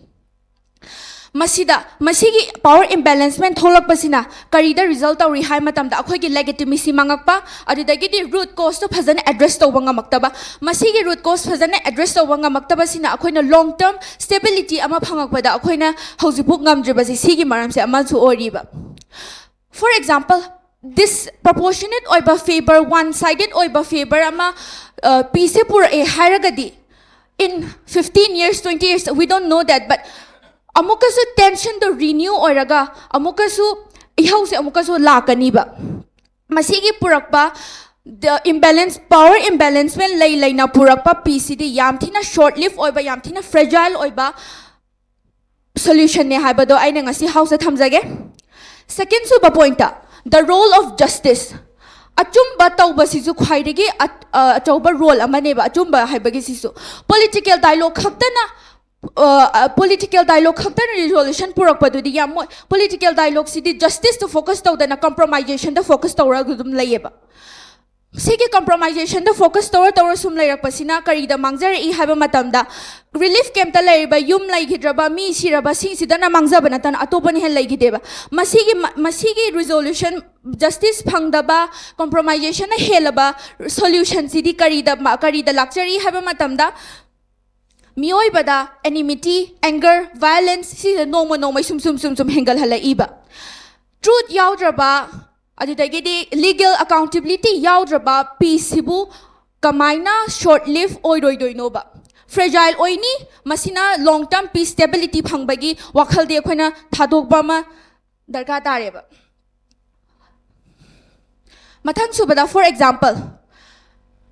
ꯃꯁꯤꯗ, ꯃꯁꯤꯒꯤ power imbalancement ꯊꯣꯛꯂꯛꯄꯁꯤꯅ ꯀꯔꯤꯗ result ꯇꯧꯔꯤ ꯍꯥꯏ ꯃꯇꯝꯗ, ꯑꯩꯈꯣꯏꯒꯤ legitimacy ꯃꯥꯡꯉꯛꯄ, ꯑꯗꯨꯗꯒꯤꯗꯤ root cause ꯇꯣ ꯐꯖꯅ address ꯇꯧꯕ ꯉꯝꯃꯛꯇꯕ꯫ ꯃꯁꯤꯒꯤ root cause ꯐꯖꯅ address ꯇꯧꯕ ꯉꯝꯃꯛꯇꯕꯁꯤꯅ ꯑꯩꯈꯣꯏꯅ long term stability ꯑꯃ ꯐꯪꯉꯛꯄꯗ ꯑꯩꯈꯣꯏꯅ ꯍꯧꯖꯤꯛꯐꯥꯎ ꯉꯝꯗ꯭ꯔꯤꯕꯁꯤ ꯁꯤꯒꯤ ꯃꯔꯝꯁꯦ ꯑꯃꯁꯨ ꯑꯣꯏꯔꯤꯕ꯫ For example, disproportionate ꯑꯣꯏꯕ favor, one sided ꯑꯣꯏꯕ favor ꯑꯃ, ꯑ, ꯄꯤꯁꯦ ꯄꯨꯔꯛꯑꯦ ꯍꯥꯏꯔꯒꯗꯤ, in fifteen years, twenty years, we don't know that, but ꯑꯃꯨꯛꯀꯁꯨ tension ꯗꯣ renew ꯑꯣꯏꯔꯒ ꯑꯃꯨꯛꯀꯁꯨ ꯏꯍꯧꯁꯦ ꯑꯃꯨꯛꯀꯁꯨ ꯂꯥꯛꯀꯅꯤꯕ꯫ ꯃꯁꯤꯒꯤ ꯄꯨꯔꯛꯄ, the imbalance, power imbalancement ꯂꯩ ꯂꯩꯅ ꯄꯨꯔꯛꯄ ꯄꯤꯁꯤꯗꯤ ꯌꯥꯝ ꯊꯤꯅ short live ꯑꯣꯏꯕ, ꯌꯥꯝ ꯊꯤꯅ fragile ꯑꯣꯏꯕ solution ꯅꯦ ꯍꯥꯏꯕꯗꯣ ꯑꯩꯅ ꯉꯁꯤ House ꯇ ꯊꯝꯖꯒꯦ꯫ Second ꯁꯨꯕ point ꯇ, the role of justice꯫ ꯑꯆꯨꯝꯕ ꯇꯧꯕꯁꯤꯁꯨ ꯈ꯭ꯋꯥꯏꯗꯒꯤ ꯑ-, ꯑ, ꯑꯆꯧꯕ role ꯑꯃꯅꯦꯕ, ꯑꯆꯨꯝꯕ ꯍꯥꯏꯕꯒꯤꯁꯤꯁꯨ꯫ Political dialogue ꯈꯛꯇꯅ, ꯑ, ꯑ, political dialogue ꯈꯛꯇꯅ resolution ꯄꯨꯔꯛꯄꯗꯨꯗꯤ ꯌꯥꯝ ꯃꯣꯏ, political dialogue ꯁꯤꯗꯤ justice ꯇ focus ꯇꯧꯗꯅ compromisation ꯗ focus ꯇꯧꯔꯒ ꯑꯗꯨꯝ ꯂꯩꯌꯦꯕ꯫ ꯁꯤꯒꯤ ꯀꯝꯄ꯭ꯔꯣꯃꯥꯏꯖꯦꯁꯟꯗ ꯐꯣꯀꯁ ꯇꯧꯔ ꯇꯧꯔ ꯁꯨꯝ ꯂꯩꯔꯛꯄꯁꯤꯅ ꯀꯔꯤꯗ ꯃꯥꯡꯖꯔꯛꯏ ꯍꯥꯏꯕ ꯃꯇꯝꯗ, ꯔꯤꯂꯤꯐ ꯀꯦꯝꯞꯇ ꯂꯩꯔꯤꯕ, ꯌꯨꯝ ꯂꯩꯈꯤꯗ꯭ꯔꯕ ꯃꯤ ꯁꯤꯔꯕ ꯁꯤꯡꯁꯤꯗꯅ ꯃꯥꯡꯖꯕ ꯅꯠꯇꯅ ꯑꯇꯣꯞꯄꯅ ꯍꯦꯟꯅ ꯂꯩꯈꯤꯗꯦꯕ꯫ ꯃꯁꯤꯒꯤ ꯃꯁꯤꯒꯤ ꯔꯤꯖꯣꯂꯨꯁꯟ, ꯖꯁꯇꯤꯁ ꯐꯪꯗꯕ, ꯀꯝꯄ꯭ꯔꯣꯃꯥꯏꯖꯦꯁꯟꯅ ꯍꯦꯜꯂꯕ ꯁꯣꯂ꯭ꯌꯨꯁꯟꯁꯤꯗꯤ ꯀꯔꯤꯗ ꯀꯔꯤꯗ ꯂꯥꯛꯆꯔꯤ ꯍꯥꯏꯕ ꯃꯇꯝꯗ, ꯃꯤꯑꯣꯏꯕꯗ ꯑꯦꯅꯤꯃꯤꯇꯤ, ꯑꯦꯡꯒꯔ, ꯚꯥꯏꯑꯣꯂꯦꯟꯁ ꯁꯤꯗ ꯅꯣꯡꯃ ꯅꯣꯡꯃꯩ ꯁꯨꯝ ꯁꯨꯝ ꯁꯨꯝ ꯁꯨꯝ ꯍꯦꯟꯒꯠꯍꯜꯂꯛꯏꯕ꯫ ꯇ꯭ꯔꯨꯠ ꯌꯥꯎꯗ꯭ꯔꯕ, ꯑꯗꯨꯗꯒꯤꯗꯤ ꯂꯤꯒꯦꯜ ꯑꯦꯀꯥꯎꯟꯇꯦꯕꯤꯂꯤꯇꯤ ꯌꯥꯎꯗ꯭ꯔꯕ ꯄꯤꯁꯁꯤꯕꯨ ꯀꯃꯥꯏꯅ ꯁꯣꯔꯠ ꯂꯤꯐ ꯑꯣꯏꯔꯣꯏꯗꯣꯏꯅꯣꯕ? ꯐ꯭ꯔꯦꯖꯥꯏꯜ ꯑꯣꯏꯅꯤ꯫ ꯃꯁꯤꯅ ꯂꯣꯡ ꯇꯔꯝ ꯄꯤꯁ ꯁ꯭ꯇꯦꯕꯤꯂꯤꯇꯤ ꯐꯪꯕꯒꯤ ꯋꯥꯈꯜꯗꯤ ꯑꯩꯈꯣꯏꯅ ꯊꯥꯗꯣꯛꯄ ꯑꯃ ꯗꯔꯀꯥꯔ ꯇꯥꯔꯦꯕ꯫ ꯃꯊꯪ ꯁꯨꯕꯗ, for example,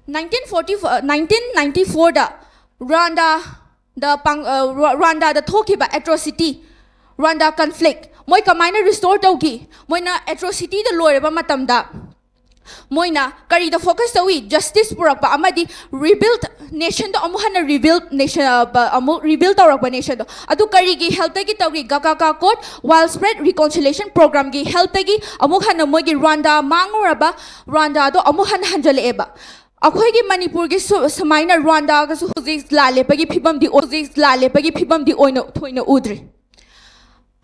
nineteen forty, nineteen ninety fourꯗ ꯔ꯭ꯋꯥꯟꯗꯥꯗ ꯄꯥꯡ-, ꯑ, ꯔ꯭ꯋꯥ-, ꯔ꯭ꯋꯥꯟꯗꯥꯗ ꯊꯣꯛꯈꯤꯕ ꯑꯦꯇ꯭ꯔꯣꯁꯤꯇꯤ, ꯔ꯭ꯋꯥꯟꯗꯥ ꯀꯟꯐ꯭ꯂꯤꯛ, ꯃꯣꯏ ꯀꯃꯥꯏꯅ ꯔꯤꯁꯇꯣꯔ ꯇꯧꯈꯤ? ꯃꯣꯏꯅ ꯑꯦꯇ꯭ꯔꯣꯁꯤꯇꯤꯗ ꯂꯣꯏꯔꯕ ꯃꯇꯝꯗ, ꯃꯣꯏꯅ ꯀꯔꯤꯗ ꯐꯣꯀꯁ ꯇꯧꯏ? ꯖꯁꯇꯤꯁ ꯄꯨꯔꯛꯄ ꯑꯃꯗꯤ ꯔꯤꯕꯤꯜꯠ ꯅꯦꯁꯟꯗꯣ ꯑꯃꯨꯛ ꯍꯟꯅ ꯔꯤꯕꯤꯜꯠ ꯅꯦꯁꯟ, ꯑ, ꯄ-, ꯑꯃꯨꯛ ꯔꯤꯕꯤꯜ ꯇꯧꯔꯛꯄ ꯅꯦꯁꯟꯗꯣ꯫ ꯑꯗꯨ ꯀꯔꯤꯒꯤ ꯍꯦꯜꯞꯇꯒꯤ ꯇꯧꯔꯤ? ꯒꯀꯥꯀꯥ ꯀꯣꯔꯠ, ꯋꯥꯏꯗ ꯁ꯭ꯄ꯭ꯔꯦꯗ ꯔꯤꯀꯣꯟꯁꯤꯂꯤꯌꯦꯁꯟ ꯄ꯭ꯔꯣꯒ꯭ꯔꯥꯝꯒꯤ ꯍꯦꯜꯞꯇꯒꯤ ꯑꯃꯨꯛ ꯍꯟꯅ ꯃꯣꯏꯒꯤ ꯔ꯭ꯋꯥꯟꯗꯥ ꯃꯥꯡꯉꯨꯔꯕ ꯔ꯭ꯋꯥꯟꯗꯥꯗꯣ ꯑꯃꯨꯛ ꯍꯟꯅ ꯍꯟꯖꯜꯂꯛꯑꯦꯕ꯫ ꯑꯩꯈꯣꯏꯒꯤ ꯃꯅꯤꯄꯨꯔꯒꯤ ꯁꯨ-, ꯁꯨꯃꯥꯏꯅ ꯔ꯭ꯋꯥꯟꯗꯥꯒꯁꯨ ꯍꯧꯖꯤꯛ ꯂꯥꯟ ꯂꯦꯞꯄꯒꯤ ꯐꯤꯕꯝꯗꯤ ꯑꯣꯏ-, ꯍꯧꯖꯤꯛ ꯂꯥꯟ ꯂꯦꯞꯄꯒꯤ ꯐꯤꯕꯝꯗꯤ ꯑꯣꯏꯅ ꯊꯣꯏꯅ ꯎꯗ꯭ꯔꯤ꯫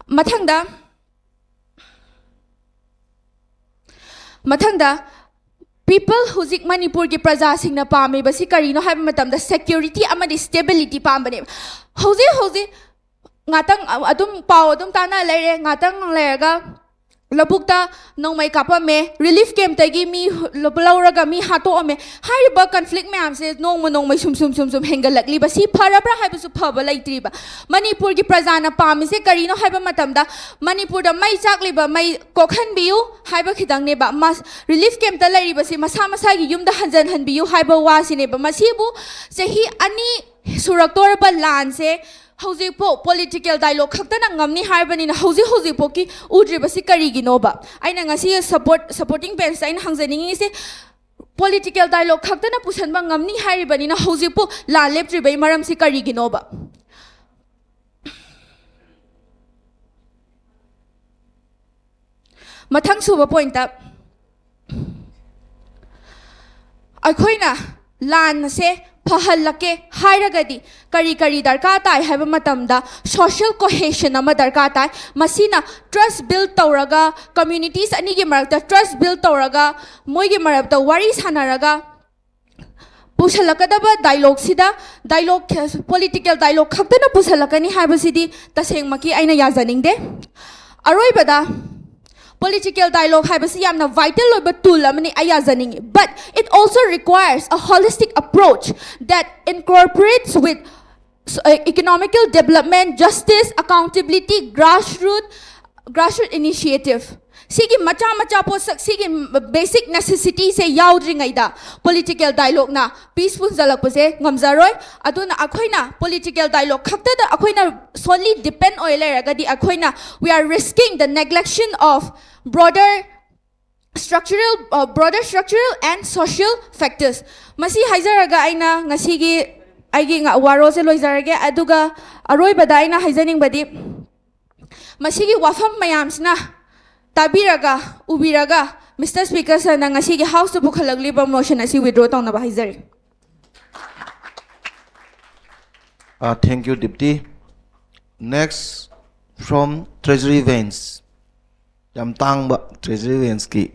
ꯃꯊꯪꯗ, ꯃꯊꯪꯗ, ꯄꯤꯄꯜ ꯍꯧꯖꯤꯛ ꯃꯅꯤꯄꯨꯔꯒꯤ ꯄ꯭ꯔꯖꯥꯁꯤꯡꯅ ꯄꯥꯝꯃꯤꯕꯁꯤ ꯀꯔꯤꯅꯣ ꯍꯥꯏꯕ ꯃꯇꯝꯗ, ꯁꯦꯀ꯭ꯌꯨꯔꯤꯇꯤ ꯑꯃꯗꯤ ꯁ꯭ꯇꯦꯕꯤꯂꯤꯇꯤ ꯄꯥꯝꯕꯅꯦꯕ꯫ ꯍꯧꯖꯤꯛ ꯍꯧꯖꯤꯛ ꯉꯥꯛꯇꯪ ꯑ-, ꯑꯗꯨꯝ ꯄꯥꯎ ꯑꯗꯨꯝ ꯇꯥꯟꯅ ꯂꯩꯔꯦ, ꯉꯥꯛꯇꯪ ꯂꯩꯔꯒ ꯂꯧꯕꯨꯛꯇ ꯅꯣꯡꯃꯩ ꯀꯥꯞꯄꯝꯃꯦ, ꯔꯤꯂꯤꯐ ꯀꯦꯝꯞꯇꯒꯤ ꯃꯤ ꯍꯨ-, ꯂꯧ-, ꯂꯧꯔꯒ ꯃꯤ ꯍꯥꯠꯇꯣꯛꯑꯝꯃꯦ꯫ ꯍꯥꯏꯔꯤꯕ ꯀꯟꯐ꯭ꯂꯤꯛ ꯃꯌꯥꯝꯁꯦ ꯅꯣꯡꯃ ꯅꯣꯡꯃꯩ ꯁꯨꯝ ꯁꯨꯝ ꯁꯨꯝ ꯁꯨꯝ ꯍꯦꯟꯒꯠꯂꯛꯂꯤꯕ ꯁꯤ ꯐꯔꯕ꯭ꯔꯥ ꯍꯥꯏꯕꯁꯨ ꯐꯕ ꯂꯩꯇ꯭ꯔꯤꯕ꯫ ꯃꯅꯤꯄꯨꯔꯒꯤ ꯄ꯭ꯔꯖꯥꯅ ꯄꯥꯝꯃꯤꯁꯦ ꯀꯔꯤꯅꯣ ꯍꯥꯏꯕ ꯃꯇꯝꯗ, ꯃꯅꯤꯄꯨꯔꯗ ꯃꯩ ꯆꯥꯛꯂꯤꯕ ꯃꯩ ꯀꯣꯛꯍꯟꯕꯤꯌꯨ ꯍꯥꯏꯕ ꯈꯤꯇꯪꯅꯦꯕ꯫ ꯃꯥ-, ꯔꯤꯂꯤꯐ ꯀꯦꯝꯞꯇ ꯂꯩꯔꯤꯕꯁꯤ ꯃꯁꯥ ꯃꯁꯥꯒꯤ ꯌꯨꯝꯗ ꯍꯟꯖꯟꯍꯟꯕꯤꯌꯨ ꯍꯥꯏꯕ ꯋꯥꯁꯤꯅꯦꯕ꯫ ꯃꯁꯤꯕꯨ ꯆꯍꯤ ꯑꯅꯤ ꯁꯨꯔꯛꯇꯣꯔꯕ ꯂꯥꯟꯁꯦ ꯍꯧꯖꯤꯛꯐꯥꯎ ꯄꯣꯂꯤꯇꯤꯀꯦꯜ ꯗꯥꯏꯂꯣꯒ ꯈꯛꯇꯅ ꯉꯝꯅꯤ ꯍꯥꯏꯔꯕꯅꯤꯅ ꯍꯧꯖꯤꯛ ꯍꯧꯖꯤꯛꯐꯥꯎꯀꯤ ꯎꯗ꯭ꯔꯤꯕꯁꯤ ꯀꯔꯤꯒꯤꯅꯣꯕ? ꯑꯩꯅ ꯉꯁꯤ ꯁꯄꯣꯔꯠ, ꯁꯄꯣꯔꯇꯤꯡ ꯕꯦꯟꯁꯇ ꯑꯩꯅ ꯍꯪꯖꯅꯤꯡꯉꯤꯁꯦ, ꯄꯣꯂꯤꯇꯤꯀꯦꯜ ꯗꯥꯏꯂꯣꯒ ꯈꯛꯇꯅ ꯄꯨꯁꯟꯕ ꯉꯝꯅꯤ ꯍꯥꯏꯔꯤꯕꯅꯤꯅ ꯍꯧꯖꯤꯛꯄꯨ ꯂꯥꯟ ꯂꯦꯞꯇ꯭ꯔꯤꯕꯒꯤ ꯃꯔꯝꯁꯤ ꯀꯔꯤꯒꯤꯅꯣꯕ? ꯃꯊꯪ ꯁꯨꯕ ꯄꯣꯏꯟꯠꯇ, ꯑꯩꯈꯣꯏꯅ ꯂꯥꯟ ꯑꯁꯦ ꯐꯍꯜꯂꯛꯀꯦ ꯍꯥꯏꯔꯒꯗꯤ ꯀꯔꯤ ꯀꯔꯤ ꯗꯔꯀꯥꯔ ꯇꯥꯏ ꯍꯥꯏꯕ ꯃꯇꯝꯗ, social cohesion ꯑꯃ ꯗꯔꯀꯥꯔ ꯇꯥꯏ꯫ ꯃꯁꯤꯅ trust build ꯇꯧꯔꯒ, communities ꯑꯅꯤꯒꯤ ꯃꯔꯛꯇ trust build ꯇꯧꯔꯒ, ꯃꯣꯏꯒꯤ ꯃꯔꯛꯇ ꯋꯥꯔꯤ ꯁꯥꯟꯅꯔꯒ ꯄꯨꯁꯜꯂꯛꯀꯗꯕ dialogueꯁꯤꯗ, dialogue, political dialogue ꯈꯛꯇꯅ ꯄꯨꯁꯜꯂꯛꯀꯅꯤ ꯍꯥꯏꯕꯁꯤꯗꯤ ꯇꯁꯦꯡꯃꯛꯀꯤ ꯑꯩꯅ ꯌꯥꯖꯅꯤꯡꯗꯦ꯫ ꯑꯔꯣꯏꯕꯗ, political dialogue ꯍꯥꯏꯕꯁꯤ ꯌꯥꯝꯅ vital ꯑꯣꯏꯕ tool ꯑꯃꯅꯤ, ꯑꯩ ꯌꯥꯖꯅꯤꯡꯉꯤ, but it also requires a holistic approach that incorporates with, uh, economical development, justice, accountability, grassroots, grassroots initiative꯫ ꯁꯤꯒꯤ ꯃꯆꯥ ꯃꯆꯥ ꯄꯣꯠꯁꯛ, ꯁꯤꯒꯤ basic necessityꯁꯦ ꯌꯥꯎꯗ꯭ꯔꯤꯉꯩꯗ political dialogueꯅ peace ꯄꯨꯟꯁꯤꯜꯂꯛꯄꯁꯦ ꯉꯝꯖꯔꯣꯏ꯫ ꯑꯗꯨꯅ ꯑꯩꯈꯣꯏꯅ political dialogue ꯈꯛꯇꯗ ꯑꯩꯈꯣꯏꯅ solely depend ꯑꯣꯏ ꯂꯩꯔꯒꯗꯤ, ꯑꯩꯈꯣꯏꯅ, we are risking the neglection of broader structural, uh, broader structural and social factors꯫ ꯃꯁꯤ ꯍꯥꯏꯖꯔꯒ ꯑꯩꯅ ꯉꯁꯤꯒꯤ ꯑꯩꯒꯤ ꯉ-, ꯋꯥꯔꯣꯜꯁꯦ ꯂꯣꯏꯖꯔꯒꯦ꯫ ꯑꯗꯨꯒ ꯑꯔꯣꯏꯕꯗ ꯑꯩꯅ ꯍꯥꯏꯖꯅꯤꯡꯕꯗꯤ, ꯃꯁꯤꯒꯤ ꯋꯥꯐꯝ ꯃꯌꯥꯝꯁꯤꯅ ꯇꯥꯕꯤꯔꯒ, ꯎꯕꯤꯔꯒ, Mister Speaker sirꯅ ꯉꯁꯤꯒꯤ Houseꯇ ꯄꯨꯈꯠꯂꯛꯂꯤꯕ motion ꯑꯁꯤ withdraw ꯇꯧꯅꯕ ꯍꯥꯏꯖꯔꯤ꯫ Uh, thank you, Dipti. Next, from Treasury Bench. ꯌꯥꯝ ꯇꯥꯡꯕ Treasury Benchꯀꯤ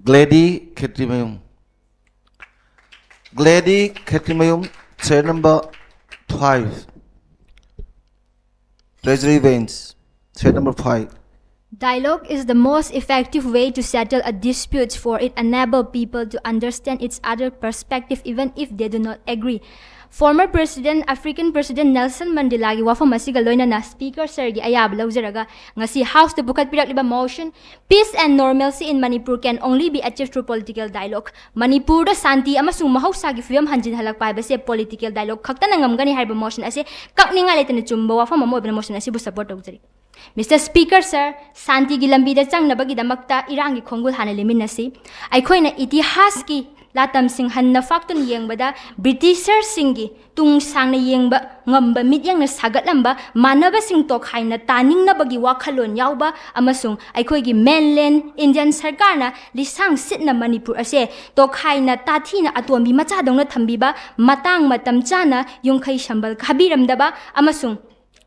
Glady Khetrimayum. Glady Khetrimayum, chair number five. Treasury Bench, chair number five. Dialogue is the most effective way to settle a dispute, for it enables people to understand each other's perspective even if they do not agree. Former President, African President Nelson Mandelaꯒꯤ ꯋꯥꯐꯝ ꯑꯁꯤꯒ ꯂꯣꯏꯅꯅ Speaker sirꯒꯤ ꯑꯌꯥꯕ ꯂꯧꯖꯔꯒ ꯉꯁꯤ Houseꯇ ꯄꯨꯈꯠꯄꯤꯔꯛꯂꯤꯕ motion, "Peace and normalcy in Manipur can only be achieved through political dialogue." ꯃꯅꯤꯄꯨꯔꯗ ꯁꯥꯟꯇꯤ ꯑꯃꯁꯨꯡ ꯃꯍꯧꯁꯥꯒꯤ ꯐꯤꯕꯝ ꯍꯟꯖꯤꯟꯍꯜꯂꯛꯄ ꯍꯥꯏꯕꯁꯦ political dialogue ꯈꯛꯇꯅ ꯉꯝꯒꯅꯤ ꯍꯥꯏꯔꯤꯕ motion ꯑꯁꯤ ꯀꯛꯅꯤꯡꯉꯥꯏ ꯂꯩꯇꯅ ꯆꯨꯝꯕ ꯋꯥꯐꯝ ꯑꯃ ꯑꯣꯏꯕꯅ motion ꯑꯁꯤꯕꯨ support ꯇꯧꯖꯔꯤ꯫ Mister Speaker sir, ꯁꯥꯟꯇꯤꯒꯤ ꯂꯝꯕꯤꯗ ꯆꯪꯅꯕꯒꯤꯗꯃꯛꯇ ꯏꯔꯥꯡꯒꯤ ꯈꯣꯡꯒꯨꯜ ꯍꯥꯟꯅ ꯂꯦꯝꯃꯤꯟꯅꯁꯤ꯫ ꯑꯩꯈꯣꯏꯅ ꯏꯇꯤꯍꯥꯁꯀꯤ ꯂꯥꯇꯝꯁꯤꯡ ꯍꯟꯅ ꯐꯥꯛꯇꯨꯅ ꯌꯦꯡꯕꯗ ꯕ꯭ꯔꯤꯇꯤꯁꯔꯁꯤꯡꯒꯤ ꯇꯨꯡ ꯁꯥꯡꯅ ꯌꯦꯡꯕ ꯉꯝꯕ ꯃꯤꯠꯌꯦꯡꯅ ꯁꯥꯒꯠꯂꯝꯕ ꯃꯥꯟꯅꯕꯁꯤꯡ ꯇꯣꯈꯥꯏꯅ ꯇꯥꯅꯤꯡꯅꯕꯒꯤ ꯋꯥꯈꯜꯂꯣꯟ ꯌꯥꯎꯕ ꯑꯃꯁꯨꯡ ꯑꯩꯈꯣꯏꯒꯤ mainland Indian ꯁꯔꯀꯥꯔꯅ ꯂꯤꯁꯥꯡ ꯁꯤꯠꯅ ꯃꯅꯤꯄꯨꯔ ꯑꯁꯦ ꯇꯣꯈꯥꯏꯅ ꯇꯥꯊꯤꯅ ꯑꯇꯣꯝꯕꯤ ꯃꯆꯥꯗꯧꯅ ꯊꯝꯕꯤꯕ, ꯃꯇꯥꯡ ꯃꯇꯝ ꯆꯥꯅ ꯌꯨꯝꯈꯩ ꯁꯝꯕꯜ ꯈꯥꯕꯤꯔꯝꯗꯕ ꯑꯃꯁꯨꯡ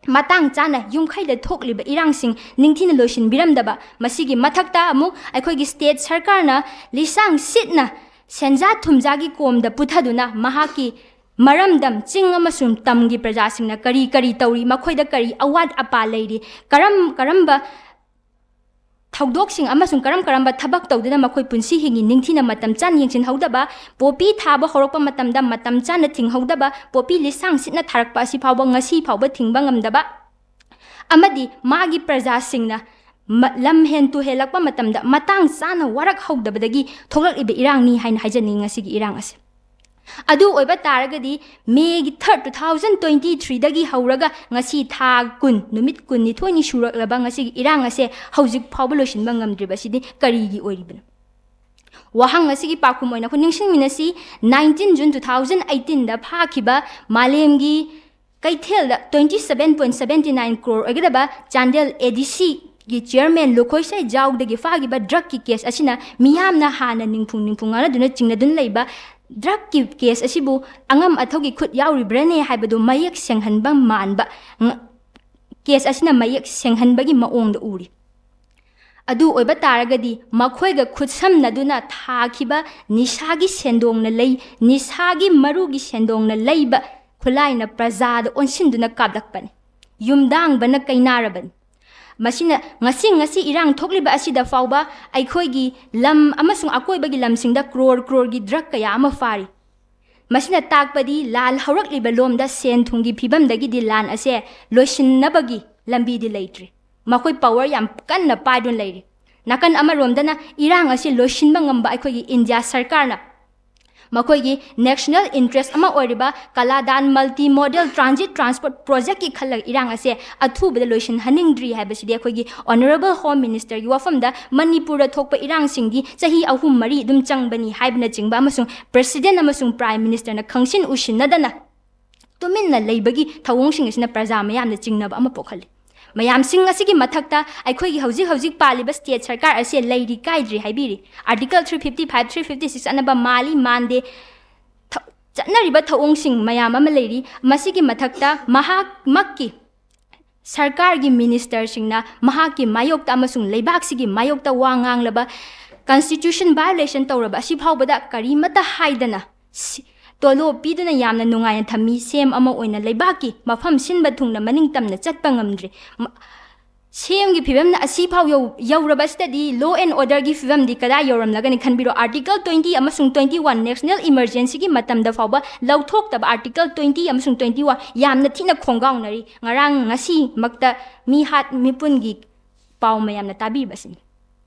ꯃꯇꯥꯡ ꯆꯥꯅ ꯌꯨꯝꯈꯩꯗ ꯊꯣꯛꯂꯤꯕ ꯏꯔꯥꯡꯁꯤꯡ ꯅꯤꯡꯊꯤꯅ ꯂꯣꯏꯁꯤꯟꯕꯤꯔꯝꯗꯕ, ꯃꯁꯤꯒꯤ ꯃꯊꯛꯇ ꯑꯃꯨꯛ ꯑꯩꯈꯣꯏꯒꯤ state ꯁꯔꯀꯥꯔꯅ ꯂꯤꯁꯥꯡ ꯁꯤꯠꯅ ꯁꯦꯟꯖꯥ ꯊꯨꯝꯖꯥꯒꯤ ꯀꯣꯝꯗ ꯄꯨꯊꯗꯨꯅ ꯃꯍꯥꯛꯀꯤ ꯃꯔꯝꯗꯝ ꯆꯤꯡ ꯑꯃꯁꯨꯡ ꯇꯝꯒꯤ ꯄ꯭ꯔꯖꯥꯁꯤꯡꯅ ꯀꯔꯤ ꯀꯔꯤ ꯇꯧꯔꯤ, ꯃꯈꯣꯏꯗ ꯀꯔꯤ ꯑꯋꯥꯠ ꯑꯄꯥ ꯂꯩꯔꯤ, ꯀꯔꯝ ꯀꯔꯝꯕ ꯊꯧꯗꯣꯛꯁꯤꯡ ꯑꯃꯁꯨꯡ ꯀꯔꯝ ꯀꯔꯝꯕ ꯊꯕꯛ ꯇꯧꯗꯨꯅ ꯃꯈꯣꯏ ꯄꯨꯟꯁꯤ ꯍꯤꯡꯉꯤ ꯅꯤꯡꯊꯤꯅ ꯃꯇꯝ ꯆꯥꯅ ꯌꯦꯡꯁꯤꯟꯍꯧꯗꯕ, ꯄꯣꯄꯤ ꯊꯥꯕ ꯍꯧꯔꯛꯄ ꯃꯇꯝꯗ ꯃꯇꯝ ꯆꯥꯅ ꯊꯤꯡꯍꯧꯗꯕ, ꯄꯣꯄꯤ ꯂꯤꯁꯥꯡ ꯁꯤꯠꯅ ꯊꯥꯔꯛꯄ ꯑꯁꯤ ꯐꯥꯎꯕ ꯉꯁꯤ ꯐꯥꯎꯕ ꯊꯤꯡꯕ ꯉꯝꯗꯕ, ꯑꯃꯗꯤ ꯃꯥꯒꯤ ꯄ꯭ꯔꯖꯥꯁꯤꯡꯅ ꯃ-, ꯂꯝ ꯍꯦꯟ ꯇꯨꯍꯦꯜꯂꯛꯄ ꯃꯇꯝꯗ ꯃꯇꯥꯡ ꯆꯥꯅ ꯋꯥꯔꯛꯍꯧꯗꯕꯗꯒꯤ ꯊꯣꯛꯂꯛꯂꯤꯕ ꯏꯔꯥꯡꯅꯤ ꯍꯥꯏꯅ ꯍꯥꯏꯖꯅꯤꯡꯉꯤ ꯉꯁꯤꯒꯤ ꯏꯔꯥꯡ ꯑꯁꯦ꯫ ꯑꯗꯨ ꯑꯣꯏꯕ ꯇꯥꯔꯒꯗꯤ May third, two thousand twenty threeꯗꯒꯤ ꯍꯧꯔꯒ ꯉꯁꯤ ꯊꯥ ꯀꯨꯟ, ꯅꯨꯃꯤꯠ ꯀꯨꯟꯅꯤꯊꯣꯏꯅꯤ ꯁꯨꯔꯛꯂꯕ ꯉꯁꯤꯒꯤ ꯏꯔꯥꯡ ꯑꯁꯦ ꯍꯧꯖꯤꯛ ꯐꯥꯎꯕ ꯂꯣꯏꯁꯤꯟꯕ ꯉꯝꯗ꯭ꯔꯤꯕꯁꯤꯗꯤ ꯀꯔꯤꯒꯤ ꯑꯣꯏꯔꯤꯕꯅꯣ? ꯋꯥꯍꯪ ꯑꯁꯤꯒꯤ ꯄꯥꯎꯈꯨꯝ ꯑꯣꯏꯅ ꯑꯩꯈꯣꯏ ꯅꯤꯡꯁꯤꯡꯃꯤꯟꯅꯁꯤ, nineteen June two thousand eighteenꯗ ꯐꯥꯈꯤꯕ ꯃꯥꯂꯦꯝꯒꯤ ꯀꯩꯊꯦꯜꯗ twenty seven point seventy nine crore ꯑꯣꯏꯒꯗꯕ ꯆꯥꯟꯗꯦꯜ ADCꯒꯤ chairman ꯂꯨꯈꯣꯏꯁꯩ ꯖꯥꯎꯗꯒꯤ ꯐꯥꯈꯤꯕ drugꯀꯤ case ꯑꯁꯤꯅ ꯃꯤꯌꯥꯝꯅ ꯍꯥꯟꯅ ꯅꯤꯡꯐꯨꯡ ꯅꯤꯡꯐꯨꯡ ꯉꯥꯅꯗꯨꯅ ꯆꯤꯡꯅꯗꯨꯅ ꯂꯩꯕ drugꯀꯤ case ꯑꯁꯤꯕꯨ ꯑꯉꯝ ꯑꯊꯧꯒꯤ ꯈꯨꯠ ꯌꯥꯎꯔꯤꯕ꯭ꯔꯅꯦ ꯍꯥꯏꯕꯗꯨ ꯃꯌꯦꯛ ꯁꯦꯡꯍꯟꯕ ꯃꯥꯟꯕ ꯉ-, case ꯑꯁꯤꯅ ꯃꯌꯦꯛ ꯁꯦꯡꯍꯟꯕꯒꯤ ꯃꯑꯣꯡꯗ ꯎꯔꯤ꯫ ꯑꯗꯨ ꯑꯣꯏꯕ ꯇꯥꯔꯒꯗꯤ ꯃꯈꯣꯏꯒ ꯈꯨꯠꯁꯝꯅꯗꯨꯅ ꯊꯥꯈꯤꯕ ꯅꯤꯁꯥꯒꯤ ꯁꯦꯟꯗꯣꯡꯅ ꯂꯩ, ꯅꯤꯁꯥꯒꯤ ꯃꯔꯨꯒꯤ ꯁꯦꯟꯗꯣꯡꯅ ꯂꯩꯕ ꯈꯨꯠꯂꯥꯏꯅ ꯄ꯭ꯔꯖꯥꯗ ꯑꯣꯟꯁꯤꯟꯗꯨꯅ ꯀꯥꯞꯂꯛꯄꯅꯤ꯫ ꯌꯨꯝꯗꯥꯡꯕꯅ ꯀꯩꯅꯥꯔꯕꯅꯤ꯫ ꯃꯁꯤꯅ ꯉꯁꯤ, ꯉꯁꯤ ꯏꯔꯥꯡ ꯊꯣꯛꯂꯤꯕ ꯑꯁꯤꯗ ꯐꯥꯎꯕ ꯑꯩꯈꯣꯏꯒꯤ ꯂꯝ ꯑꯃꯁꯨꯡ ꯑꯀꯣꯏꯕꯒꯤ ꯂꯝꯁꯤꯡꯗ crore croreꯒꯤ drug ꯀꯌꯥ ꯑꯃ ꯐꯥꯔꯤ꯫ ꯃꯁꯤꯅ ꯇꯥꯛꯄꯗꯤ ꯂꯥꯟ ꯍꯧꯔꯛꯂꯤꯕ ꯂꯣꯝꯗ ꯁꯦꯟ ꯊꯨꯝꯒꯤ ꯐꯤꯕꯝꯗꯒꯤꯗꯤ ꯂꯥꯟ ꯑꯁꯦ ꯂꯣꯏꯁꯤꯟꯅꯕꯒꯤ ꯂꯝꯕꯤꯗꯤ ꯂꯩꯇ꯭ꯔꯤ꯫ ꯃꯈꯣꯏ power ꯌꯥꯝ ꯀꯟꯅ ꯄꯥꯏꯗꯨꯅ ꯂꯩꯔꯤ꯫ ꯅꯥꯀꯟ ꯑꯃꯔꯣꯝꯗꯅ ꯏꯔꯥꯡ ꯑꯁꯤ ꯂꯣꯏꯁꯤꯟꯕ ꯉꯝꯕ ꯑꯩꯈꯣꯏꯒꯤ ꯏꯟꯗꯤꯌꯥ ꯁꯔꯀꯥꯔꯅ ꯃꯈꯣꯏꯒꯤ ꯅꯦꯁꯅꯦꯜ ꯏꯟꯇꯔꯦꯁ ꯑꯃ ꯑꯣꯏꯔꯤꯕ ꯀꯂꯥꯗꯥꯟ ꯃꯜꯇꯤ ꯃꯣꯗꯦꯜ ꯇ꯭ꯔꯥꯟꯖꯤꯠ ꯇ꯭ꯔꯥꯟꯁꯄꯣꯔꯠ ꯄ꯭ꯔꯣꯖꯦꯛꯀꯤ ꯈꯜꯂꯒ ꯏꯔꯥꯡ ꯑꯁꯦ ꯑꯊꯨꯕꯗ ꯂꯣꯏꯁꯤꯟꯍꯟꯅꯤꯡꯗ꯭ꯔꯤ ꯍꯥꯏꯕꯁꯤꯗꯤ ꯑꯩꯈꯣꯏꯒꯤ ꯑꯣꯅꯔꯦꯕꯜ ꯍꯣꯝ ꯃꯤꯅꯤꯁꯇꯔꯒꯤ ꯋꯥꯐꯝꯗ ꯃꯅꯤꯄꯨꯔꯗ ꯊꯣꯛꯄ ꯏꯔꯥꯡꯁꯤꯡꯗꯤ ꯆꯍꯤ ꯑꯍꯨꯝ ꯃꯔꯤ ꯑꯗꯨꯝ ꯆꯪꯕꯅꯤ ꯍꯥꯏꯕꯅꯆꯤꯡꯕ ꯑꯃꯁꯨꯡ ꯄ꯭ꯔꯦꯁꯤꯗꯦꯟ ꯑꯃꯁꯨꯡ ꯄ꯭ꯔꯥꯏꯝ ꯃꯤꯅꯤꯁꯇꯔꯅ ꯈꯪꯁꯤꯟ ꯎꯁꯤꯟꯅꯗꯅ ꯇꯨꯃꯤꯟꯅ ꯂꯩꯕꯒꯤ ꯊꯧꯑꯣꯡꯁꯤꯡ ꯑꯁꯤꯅ ꯄ꯭ꯔꯖꯥ ꯃꯌꯥꯝꯅ ꯆꯤꯡꯅꯕ ꯑꯃ ꯄꯣꯛꯍꯜꯂꯤ꯫ ꯃꯌꯥꯝꯁꯤꯡ ꯑꯁꯤꯒꯤ ꯃꯊꯛꯇ ꯑꯩꯈꯣꯏꯒꯤ ꯍꯧꯖꯤꯛ ꯍꯧꯖꯤꯛ ꯄꯥꯜꯂꯤꯕ ꯁ꯭ꯇꯦꯠ ꯁꯔꯀꯥꯔ ꯑꯁꯦ ꯂꯩꯔꯤ ꯀꯥꯏꯗ꯭ꯔꯤ ꯍꯥꯏꯕꯤꯔꯤ꯫ Article three fifty five, three fifty six ꯑꯅꯕ ꯃꯥꯜꯂꯤ ꯃꯥꯟꯗꯦ꯫ ꯊ-, ꯆꯠꯅꯔꯤꯕ ꯊꯧꯑꯣꯡꯁꯤꯡ ꯃꯌꯥꯝ ꯑꯃ ꯂꯩꯔꯤ꯫ ꯃꯁꯤꯒꯤ ꯃꯊꯛꯇ ꯃꯍꯥꯛꯃꯛꯀꯤ ꯁꯔꯀꯥꯔꯒꯤ ꯃꯤꯅꯤꯁꯇꯔꯁꯤꯡꯅ ꯃꯍꯥꯛꯀꯤ ꯃꯥꯌꯣꯛꯇ ꯑꯃꯁꯨꯡ ꯂꯩꯕꯥꯛꯁꯤꯒꯤ ꯃꯥꯌꯣꯛꯇ ꯋꯥ ꯉꯥꯡꯂꯕ, ꯀꯟꯁꯇꯤꯇ꯭ꯌꯨꯁꯟ ꯚꯥꯏꯑꯣꯂꯦꯁꯟ ꯇꯧꯔꯕ ꯑꯁꯤꯐꯥꯎꯕꯗ ꯀꯔꯤꯃꯠꯇ ꯍꯥꯏꯗꯅ ꯁꯤ-, ꯇꯣꯂꯣꯞ ꯄꯤꯗꯨꯅ ꯌꯥꯝꯅ ꯅꯨꯡꯉꯥꯏꯅ ꯊꯝꯃꯤ꯫ ꯁꯤ ꯑꯦꯝ ꯑꯃ ꯑꯣꯏꯅ ꯂꯩꯕꯥꯛꯀꯤ ꯃꯐꯝ ꯁꯤꯟꯕ ꯊꯨꯡꯅ ꯃꯅꯤꯡ ꯇꯝꯅ ꯆꯠꯄ ꯉꯝꯗ꯭ꯔꯤ꯫ ꯃ-, ꯁꯤ ꯑꯦꯝꯒꯤ ꯐꯤꯕꯝꯅ ꯑꯁꯤꯐꯥꯎ ꯌꯧ-, ꯌꯧꯔꯕꯁꯤꯗꯗꯤ law and orderꯒꯤ ꯐꯤꯕꯝꯗꯤ ꯀꯗꯥꯏ ꯌꯧꯔꯝꯂꯒꯅꯤ ꯈꯟꯕꯤꯔꯣ꯫ ꯑꯥꯔꯇꯤꯀꯜ ꯇ꯭ꯋꯦꯟꯇꯤ ꯑꯃꯁꯨꯡ ꯇ꯭ꯋꯦꯟꯇꯤ ꯋꯥꯟ ꯅꯦꯁꯅꯦꯜ ꯏꯃꯔꯖꯦꯟꯁꯤꯒꯤ ꯃꯇꯝꯗ ꯐꯥꯎꯕ ꯂꯧꯊꯣꯛꯇꯕ ꯑꯥꯔꯇꯤꯀꯜ ꯇ꯭ꯋꯦꯟꯇꯤ ꯑꯃꯁꯨꯡ ꯇ꯭ꯋꯦꯟꯇꯤ ꯋꯥꯟ ꯌꯥꯝꯅ ꯊꯤꯅ ꯈꯣꯡꯒꯥꯎꯅꯔꯤ꯫ ꯉꯔꯥꯡ ꯉꯁꯤꯃꯛꯇ ꯃꯤꯍꯥꯠ ꯃꯤꯄꯨꯟꯒꯤ ꯄꯥꯎ ꯃꯌꯥꯝꯅ ꯇꯥꯕꯤꯕꯁꯤꯅꯤ꯫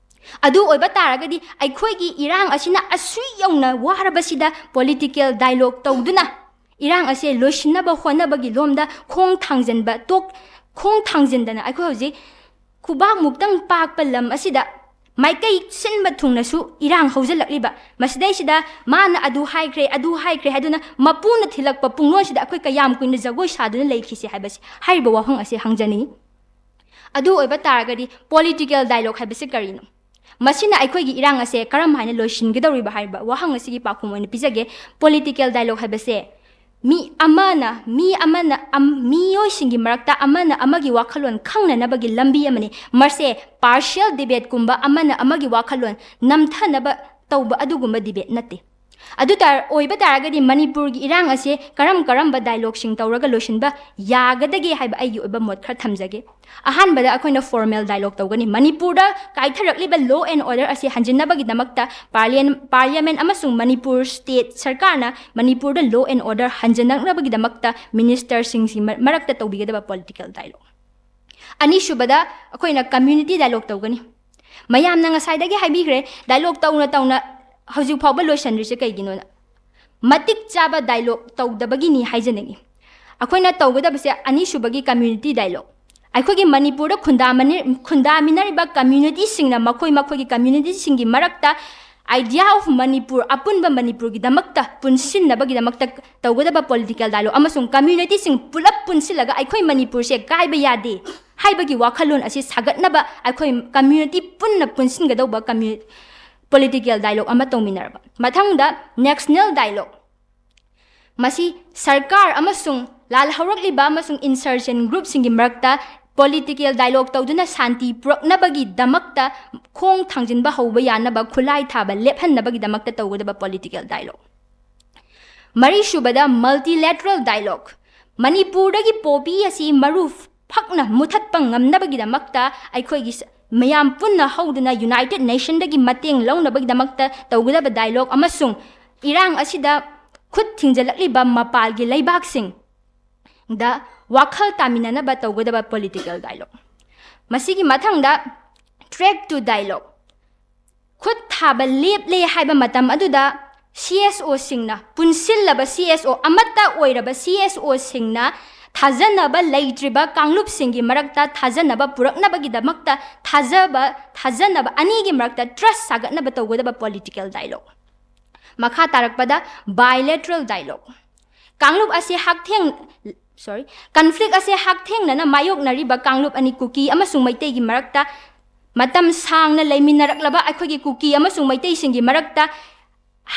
ꯑꯗꯨ ꯑꯣꯏꯕ ꯇꯥꯔꯒꯗꯤ ꯑꯩꯈꯣꯏꯒꯤ ꯏꯔꯥꯡ ꯑꯁꯤꯅ ꯑꯁꯨꯛ ꯌꯧꯅ ꯋꯥꯔꯕꯁꯤꯗ ꯄꯣꯂꯤꯇꯤꯀꯦꯜ ꯗꯥꯏꯂꯣꯒ ꯇꯧꯗꯨꯅ ꯏꯔꯥꯡ ꯑꯁꯦ ꯂꯣꯏꯁꯤꯟꯅꯕ ꯍꯣꯠꯅꯕꯒꯤ ꯂꯣꯝꯗ ꯈꯣꯡ ꯊꯥꯡꯖꯟꯕ ꯇꯣꯛ-, ꯈꯣꯡ ꯊꯥꯡꯖꯟꯗꯅ ꯑꯩꯈꯣꯏ ꯍꯧꯖꯤꯛ ꯈꯨꯕꯥꯛꯃꯨꯛꯇꯪ ꯄꯥꯛꯄ ꯂꯝ ꯑꯁꯤꯗ ꯃꯥꯏꯀꯩ ꯁꯤꯟꯕ ꯊꯨꯡꯅꯁꯨ ꯏꯔꯥꯡ ꯍꯧꯖꯤꯜꯂꯛꯂꯤꯕ꯫ ꯃꯁꯤꯗꯩꯁꯤꯗ ꯃꯥꯅ ꯑꯗꯨ ꯍꯥꯏꯈ꯭ꯔꯦ, ꯑꯗꯨ ꯍꯥꯏꯈ꯭ꯔꯦ ꯍꯥꯏꯗꯨꯅ ꯃꯄꯨꯅ ꯊꯤꯜꯂꯛꯄ ꯄꯨꯡꯂꯣꯟꯁꯤꯗ ꯑꯩꯈꯣꯏ ꯀꯌꯥꯝ ꯀꯨꯏꯅ ꯖꯒꯣꯏ ꯁꯥꯗꯨꯅ ꯂꯩꯈꯤꯁꯦ ꯍꯥꯏꯕꯁꯤ, ꯍꯥꯏꯔꯤꯕ ꯋꯥꯐꯝ ꯑꯁꯤ ꯍꯪꯖꯅꯤꯡꯏ꯫ ꯑꯗꯨ ꯑꯣꯏꯕ ꯇꯥꯔꯒꯗꯤ ꯄꯣꯂꯤꯇꯤꯀꯦꯜ ꯗꯥꯏꯂꯣꯒ ꯍꯥꯏꯕꯁꯤ ꯀꯔꯤꯅꯣ? ꯃꯁꯤꯅ ꯑꯩꯈꯣꯏꯒꯤ ꯏꯔꯥꯡ ꯑꯁꯦ ꯀꯔꯝ ꯍꯥꯏꯅ ꯂꯣꯏꯁꯤꯟꯒꯗꯧꯔꯤꯕ ꯍꯥꯏꯕ ꯋꯥꯍꯪ ꯑꯁꯤꯒꯤ ꯄꯥꯎꯈꯨꯝ ꯑꯣꯏꯅ ꯄꯤꯖꯒꯦ꯫ ꯄꯣꯂꯤꯇꯤꯀꯦꯜ ꯗꯥꯏꯂꯣꯒ ꯍꯥꯏꯕꯁꯦ ꯃꯤ ꯑꯃꯅ, ꯃꯤ ꯑꯃꯅ, ꯑꯝ-, ꯃꯤꯑꯣꯏꯁꯤꯡꯒꯤ ꯃꯔꯛꯇ ꯑꯃꯅ ꯑꯃꯒꯤ ꯋꯥꯈꯜꯂꯣꯟ ꯈꯪꯅꯅꯕꯒꯤ ꯂꯝꯕꯤ ꯑꯃꯅꯤ꯫ ꯃꯁꯦ ꯄꯥꯔꯁꯤꯌꯦꯜ ꯗꯤꯕꯦꯠꯀꯨꯝꯕ, ꯑꯃꯅ ꯑꯃꯒꯤ ꯋꯥꯈꯜꯂꯣꯟ ꯅꯝꯊꯅꯕ ꯇꯧꯕ ꯑꯗꯨꯒꯨꯝꯕ ꯗꯤꯕꯦꯠ ꯅꯠꯇꯦ꯫ ꯑꯗꯨ ꯇꯥꯔ-, ꯑꯣꯏꯕ ꯇꯥꯔꯒꯗꯤ ꯃꯅꯤꯄꯨꯔꯒꯤ ꯏꯔꯥꯡ ꯑꯁꯦ ꯀꯔꯝ ꯀꯔꯝꯕ ꯗꯥꯏꯂꯣꯒꯁꯤꯡ ꯇꯧꯔꯒ ꯂꯣꯏꯁꯤꯟꯕ ꯌꯥꯒꯗꯒꯦ ꯍꯥꯏꯕ ꯑꯩꯒꯤ ꯑꯣꯏꯕ ꯃꯣꯠ ꯈꯔ ꯊꯝꯖꯒꯦ꯫ ꯑꯍꯥꯟꯕꯗ ꯑꯩꯈꯣꯏꯅ ꯐꯣꯔꯃꯦꯜ ꯗꯥꯏꯂꯣꯒ ꯇꯧꯒꯅꯤ꯫ ꯃꯅꯤꯄꯨꯔꯗ ꯀꯥꯏꯊꯔꯛꯂꯤꯕ law and order ꯑꯁꯤ ꯍꯟꯖꯤꯟꯅꯕꯒꯤꯗꯃꯛꯇ ꯄꯥꯔꯂꯤꯌꯟ-, ꯄꯥꯔꯂꯤꯌꯥꯃꯦꯟ ꯑꯃꯁꯨꯡ ꯃꯅꯤꯄꯨꯔ ꯁ꯭ꯇꯦꯠ ꯁꯔꯀꯥꯔꯅ ꯃꯅꯤꯄꯨꯔꯗ law and order ꯍꯟꯖꯤꯟꯅꯛꯅꯕꯒꯤꯗꯃꯛꯇ ꯃꯤꯅꯤꯁꯇꯔꯁꯤꯡꯁꯤ ꯃ-, ꯃꯔꯛꯇ ꯇꯧꯕꯤꯒꯗꯕ ꯄꯣꯂꯤꯇꯤꯀꯦꯜ ꯗꯥꯏꯂꯣꯒ꯫ ꯑꯅꯤꯁꯨꯕꯗ ꯑꯩꯈꯣꯏꯅ ꯀꯝꯃ꯭ꯌꯨꯅꯤꯇꯤ ꯗꯥꯏꯂꯣꯒ ꯇꯧꯒꯅꯤ꯫ ꯃꯌꯥꯝꯅ ꯉꯁꯥꯏꯗꯒꯤ ꯍꯥꯏꯕꯤꯈ꯭ꯔꯦ, ꯗꯥꯏꯂꯣꯒ ꯇꯧꯅ ꯇꯧꯅ ꯍꯧꯖꯤꯛ ꯐꯥꯎꯕ ꯂꯣꯏꯁꯤꯟꯗ꯭ꯔꯤꯁꯦ ꯀꯩꯒꯤꯅꯣꯅ꯫ ꯃꯇꯤꯛ ꯆꯥꯕ ꯗꯥꯏꯂꯣꯒ ꯇꯧꯗꯕꯒꯤꯅꯤ ꯍꯥꯏꯖꯅꯤꯡꯏ꯫ ꯑꯩꯈꯣꯏꯅ ꯇꯧꯒꯗꯕꯁꯦ ꯑꯅꯤꯁꯨꯕꯒꯤ ꯀꯝꯃ꯭ꯌꯨꯅꯤꯇꯤ ꯗꯥꯏꯂꯣꯒ꯫ ꯑꯩꯈꯣꯏꯒꯤ ꯃꯅꯤꯄꯨꯔꯗ ꯈꯨꯟꯗꯥꯃꯅꯤ-, ꯈꯨꯟꯗꯥꯃꯤꯟꯅꯔꯤꯕ ꯀꯝꯃ꯭ꯌꯨꯅꯤꯇꯤꯁꯤꯡꯅ ꯃꯈꯣꯏ ꯃꯈꯣꯏꯒꯤ ꯀꯝꯃ꯭ꯌꯨꯅꯤꯇꯤꯁꯤꯡꯒꯤ ꯃꯔꯛꯇ idea of ꯃꯅꯤꯄꯨꯔ, ꯑꯄꯨꯟꯕ ꯃꯅꯤꯄꯨꯔꯒꯤꯗꯃꯛꯇ ꯄꯨꯟꯁꯤꯟꯅꯕꯒꯤꯗꯃꯛꯇ ꯇꯧꯒꯗꯕ ꯄꯣꯂꯤꯇꯤꯀꯦꯜ ꯗꯥꯏꯂꯣꯒ ꯑꯃꯁꯨꯡ ꯀꯝꯃ꯭ꯌꯨꯅꯤꯇꯤꯁꯤꯡ ꯄꯨꯂꯞ ꯄꯨꯟꯁꯤꯜꯂꯒ ꯑꯩꯈꯣꯏ ꯃꯅꯤꯄꯨꯔꯁꯦ ꯀꯥꯏꯕ ꯌꯥꯗꯦ ꯍꯥꯏꯕꯒꯤ ꯋꯥꯈꯜꯂꯣꯟ ꯑꯁꯤ ꯁꯥꯒꯠꯅꯕ ꯑꯩꯈꯣꯏ ꯀꯝꯃ꯭ꯌꯨꯅꯤꯇꯤ ꯄꯨꯟꯅ ꯄꯨꯟꯁꯤꯟꯒꯗꯧꯕ ꯀꯝꯃ꯭ꯌꯨ-, ꯄꯣꯂꯤꯇꯤꯀꯦꯜ ꯗꯥꯏꯂꯣꯒ ꯑꯃ ꯇꯧꯃꯤꯟꯅꯔꯕ꯫ ꯃꯊꯪꯗ ꯅꯦꯁꯅꯦꯜ ꯗꯥꯏꯂꯣꯒ꯫ ꯃꯁꯤ ꯁꯔꯀꯥꯔ ꯑꯃꯁꯨꯡ ꯂꯥꯜꯍꯧꯔꯛꯂꯤꯕ ꯑꯃꯁꯨꯡ insurgent ꯒ꯭ꯔꯨꯞꯁꯤꯡꯒꯤ ꯃꯔꯛꯇ ꯄꯣꯂꯤꯇꯤꯀꯦꯜ ꯗꯥꯏꯂꯣꯒ ꯇꯧꯗꯨꯅ ꯁꯥꯟꯇꯤ ꯄꯨꯔꯛꯅꯕꯒꯤꯗꯃꯛꯇ ꯈꯣꯡ ꯊꯥꯡꯖꯤꯟꯕ ꯍꯧꯕ ꯌꯥꯅꯕ ꯈꯨꯠꯂꯥꯏ ꯊꯥꯕ ꯂꯦꯞꯍꯟꯅꯕꯒꯤꯗꯃꯛꯇ ꯇꯧꯒꯗꯕ ꯄꯣꯂꯤꯇꯤꯀꯦꯜ ꯗꯥꯏꯂꯣꯒ꯫ ꯃꯔꯤꯁꯨꯕꯗ multilateral dialogue꯫ ꯃꯅꯤꯄꯨꯔꯗꯒꯤ ꯄꯣꯄꯤ ꯑꯁꯤ ꯃꯔꯨ ꯐꯛꯅ ꯃꯨꯊꯠꯄ ꯉꯝꯅꯕꯒꯤꯗꯃꯛꯇ ꯑꯩꯈꯣꯏꯒꯤ ꯁ-, ꯃꯌꯥꯝ ꯄꯨꯟꯅ ꯍꯧꯗꯨꯅ ꯌꯨꯅꯥꯏꯇꯦꯗ ꯅꯦꯁꯟꯗꯒꯤ ꯃꯇꯦꯡ ꯂꯧꯅꯕꯒꯤꯗꯃꯛꯇ ꯇꯧꯒꯗꯕ ꯗꯥꯏꯂꯣꯒ ꯑꯃꯁꯨꯡ ꯏꯔꯥꯡ ꯑꯁꯤꯗ ꯈꯨꯠ ꯊꯤꯡꯖꯤꯜꯂꯛꯂꯤꯕ ꯃꯄꯥꯜꯒꯤ ꯂꯩꯕꯥꯛꯁꯤꯡꯗ ꯋꯥꯈꯜ ꯇꯥꯃꯤꯟꯅꯅꯕ ꯇꯧꯒꯗꯕ ꯄꯣꯂꯤꯇꯤꯀꯦꯜ ꯗꯥꯏꯂꯣꯒ꯫ ꯃꯁꯤꯒꯤ ꯃꯊꯪꯗ track to dialogue꯫ ꯈꯨꯠ ꯊꯥꯕ ꯂꯦꯞꯂꯦ ꯍꯥꯏꯕ ꯃꯇꯝ ꯑꯗꯨꯗ ꯁꯤ ꯑꯦꯁ ꯑꯣꯁꯤꯡꯅ, ꯄꯨꯟꯁꯤꯜꯂꯕ ꯁꯤ ꯑꯦꯁ ꯑꯣ, ꯑꯃꯠꯇ ꯑꯣꯏꯔꯕ ꯁꯤ ꯑꯦꯁ ꯑꯣꯁꯤꯡꯅ ꯊꯥꯖꯅꯕ ꯂꯩꯇ꯭ꯔꯤꯕ ꯀꯥꯡꯂꯨꯞꯁꯤꯡꯒꯤ ꯃꯔꯛꯇ ꯊꯥꯖꯅꯕ ꯄꯨꯔꯛꯅꯕꯒꯤꯗꯃꯛꯇ ꯊꯥꯖꯕ, ꯊꯥꯖꯅꯕ ꯑꯅꯤꯒꯤ ꯃꯔꯛꯇ ꯇ꯭ꯔꯁ ꯁꯥꯒꯠꯅꯕ ꯇꯧꯒꯗꯕ ꯄꯣꯂꯤꯇꯤꯀꯦꯜ ꯗꯥꯏꯂꯣꯒ꯫ ꯃꯈꯥ ꯇꯥꯔꯛꯄꯗ bilateral dialogue꯫ ꯀꯥꯡꯂꯨꯞ ꯑꯁꯤ ꯍꯛꯊꯦꯡ, sorry, conflict ꯑꯁꯤ ꯍꯛꯊꯦꯡꯅꯅ ꯃꯥꯌꯣꯛꯅꯔꯤꯕ ꯀꯥꯡꯂꯨꯞ ꯑꯅꯤ, ꯀꯨꯀꯤ ꯑꯃꯁꯨꯡ ꯃꯩꯇꯩꯒꯤ ꯃꯔꯛꯇ ꯃꯇꯝ ꯁꯥꯡꯅ ꯂꯩꯃꯤꯟꯅꯔꯛꯂꯕ ꯑꯩꯈꯣꯏꯒꯤ ꯀꯨꯀꯤ ꯑꯃꯁꯨꯡ ꯃꯩꯇꯩꯁꯤꯡꯒꯤ ꯃꯔꯛꯇ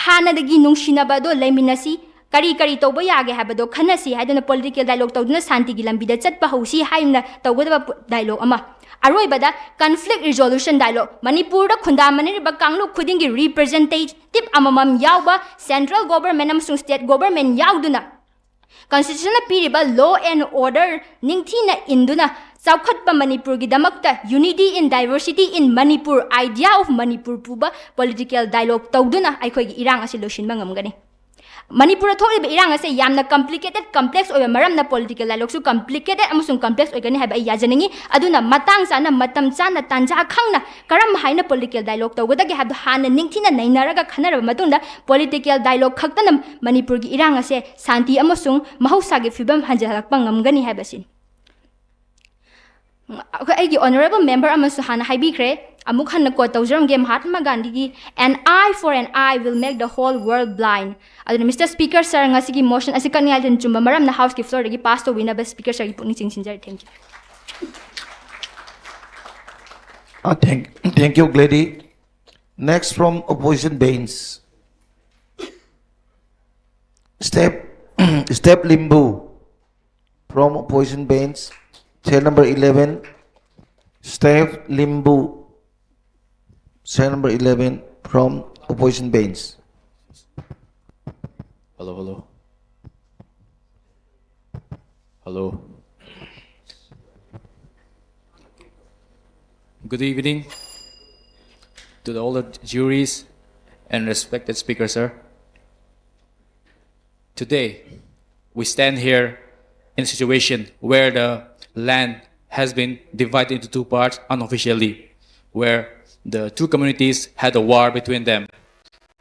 ꯍꯥꯟꯅꯗꯒꯤ ꯅꯨꯡꯁꯤꯅꯕ ꯑꯗꯣ ꯂꯩꯃꯤꯟꯅꯁꯤ, ꯀꯔꯤ ꯀꯔꯤ ꯇꯧꯕ ꯌꯥꯒꯦ ꯍꯥꯏꯕꯗꯣ ꯈꯟꯅꯁꯤ ꯍꯥꯏꯗꯨꯅ ꯄꯣꯂꯤꯇꯤꯀꯦꯜ ꯗꯥꯏꯂꯣꯒ ꯇꯧꯗꯨꯅ ꯁꯥꯟꯇꯤꯒꯤ ꯂꯝꯕꯤꯗ ꯆꯠꯄ ꯍꯧꯁꯤ ꯍꯥꯏꯅ ꯇꯧꯒꯗꯕ ꯄ-, ꯗꯥꯏꯂꯣꯒ ꯑꯃ꯫ ꯑꯔꯣꯏꯕꯗ conflict resolution dialogue꯫ ꯃꯅꯤꯄꯨꯔꯗ ꯈꯨꯟꯗꯥꯃꯤꯟꯅꯔꯤꯕ ꯀꯥꯡꯂꯨꯞ ꯈꯨꯗꯤꯡꯒꯤ ꯔꯤꯄ꯭ꯔꯖꯦꯟꯇꯦꯇꯤꯚ ꯑꯃꯃꯝ ꯌꯥꯎꯕ ꯁꯦꯟꯇ꯭ꯔꯦꯜ ꯒꯣꯚꯔꯟꯃꯦꯟꯠ ꯑꯃꯁꯨꯡ ꯁ꯭ꯇꯦꯠ ꯒꯣꯚꯔꯟꯃꯦꯟꯠ ꯌꯥꯎꯗꯨꯅ ꯀꯟꯁꯇꯤꯇ꯭ꯌꯨꯁꯟꯅ ꯄꯤꯔꯤꯕ law and order ꯅꯤꯡꯊꯤꯅ ꯏꯟꯗꯨꯅ ꯆꯥꯎꯈꯠꯄ ꯃꯅꯤꯄꯨꯔꯒꯤꯗꯃꯛꯇ unity in diversity in Manipur, idea of Manipur ꯄꯨꯕ ꯄꯣꯂꯤꯇꯤꯀꯦꯜ ꯗꯥꯏꯂꯣꯒ ꯇꯧꯗꯨꯅ ꯑꯩꯈꯣꯏꯒꯤ ꯏꯔꯥꯡ ꯑꯁꯤ ꯂꯣꯏꯁꯤꯟꯕ ꯉꯝꯒꯅꯤ꯫ ꯃꯅꯤꯄꯨꯔꯗ ꯊꯣꯛꯂꯤꯕ ꯏꯔꯥꯡ ꯑꯁꯦ ꯌꯥꯝꯅ complicated, complex ꯑꯣꯏꯕ ꯃꯔꯝꯅ political dialogueꯁꯨ complicated ꯑꯃꯁꯨꯡ complex ꯑꯣꯏꯒꯅꯤ ꯍꯥꯏꯕ ꯑꯩ ꯌꯥꯖꯅꯤꯡꯏ꯫ ꯑꯗꯨꯅ ꯃꯇꯥꯡ ꯆꯥꯅ, ꯃꯇꯝ ꯆꯥꯅ, ꯇꯥꯟꯖꯥ ꯈꯪꯅ ꯀꯔꯝ ꯍꯥꯏꯅ political dialogue ꯇꯧꯒꯗꯒꯦ ꯍꯥꯏꯕꯗꯨ ꯍꯥꯟꯅ ꯅꯤꯡꯊꯤꯅ ꯅꯩꯅꯔꯒ ꯈꯟꯅꯔꯕ ꯃꯇꯨꯡꯗ political dialogue ꯈꯛꯇꯅ ꯃꯅꯤꯄꯨꯔꯒꯤ ꯏꯔꯥꯡ ꯑꯁꯦ ꯁꯥꯟꯇꯤ ꯑꯃꯁꯨꯡ ꯃꯍꯧꯁꯥꯒꯤ ꯐꯤꯕꯝ ꯍꯟꯖꯤꯜꯂꯛꯄ ꯉꯝꯒꯅꯤ ꯍꯥꯏꯕꯁꯤꯅꯤ꯫ ꯑꯩꯈꯣꯏ, ꯑꯩꯒꯤ honourable member ꯑꯃꯁꯨ ꯍꯥꯟꯅ ꯍꯥꯏꯕꯤꯈ꯭ꯔꯦ, ꯑꯃꯨꯛ ꯍꯟꯅ quote ꯇꯧꯖꯔꯝꯒꯦ ꯃꯍꯥꯠꯃ ꯒꯥꯟꯙꯤꯒꯤ, "An eye for an eye will make the whole world blind." ꯑꯗꯨꯅ Mister Speaker sir, ꯉꯁꯤꯒꯤ motion ꯑꯁꯤ ꯀꯛꯅꯤꯡꯉꯥꯏ ꯂꯩꯇꯅ ꯆꯨꯝꯕ ꯃꯔꯝꯅ House ꯀꯤ floor ꯗꯒꯤ pass ꯇꯧꯕꯤꯅꯕ Speaker sir ꯒꯤ ꯄꯨꯛꯅꯤꯡ ꯆꯤꯡꯁꯤꯟꯖꯔꯤ꯫ Thank you. Uh, thank, thank you, Glady. Next from opposition bench. Step, Step Limbu from opposition bench. Chair number eleven. Step Limbu. Chair number eleven from opposition bench. Hello, hello. Hello. Good evening to the, all the juries and respected speaker, sir. Today, we stand here in a situation where the land has been divided into two parts unofficially, where the two communities had a war between them.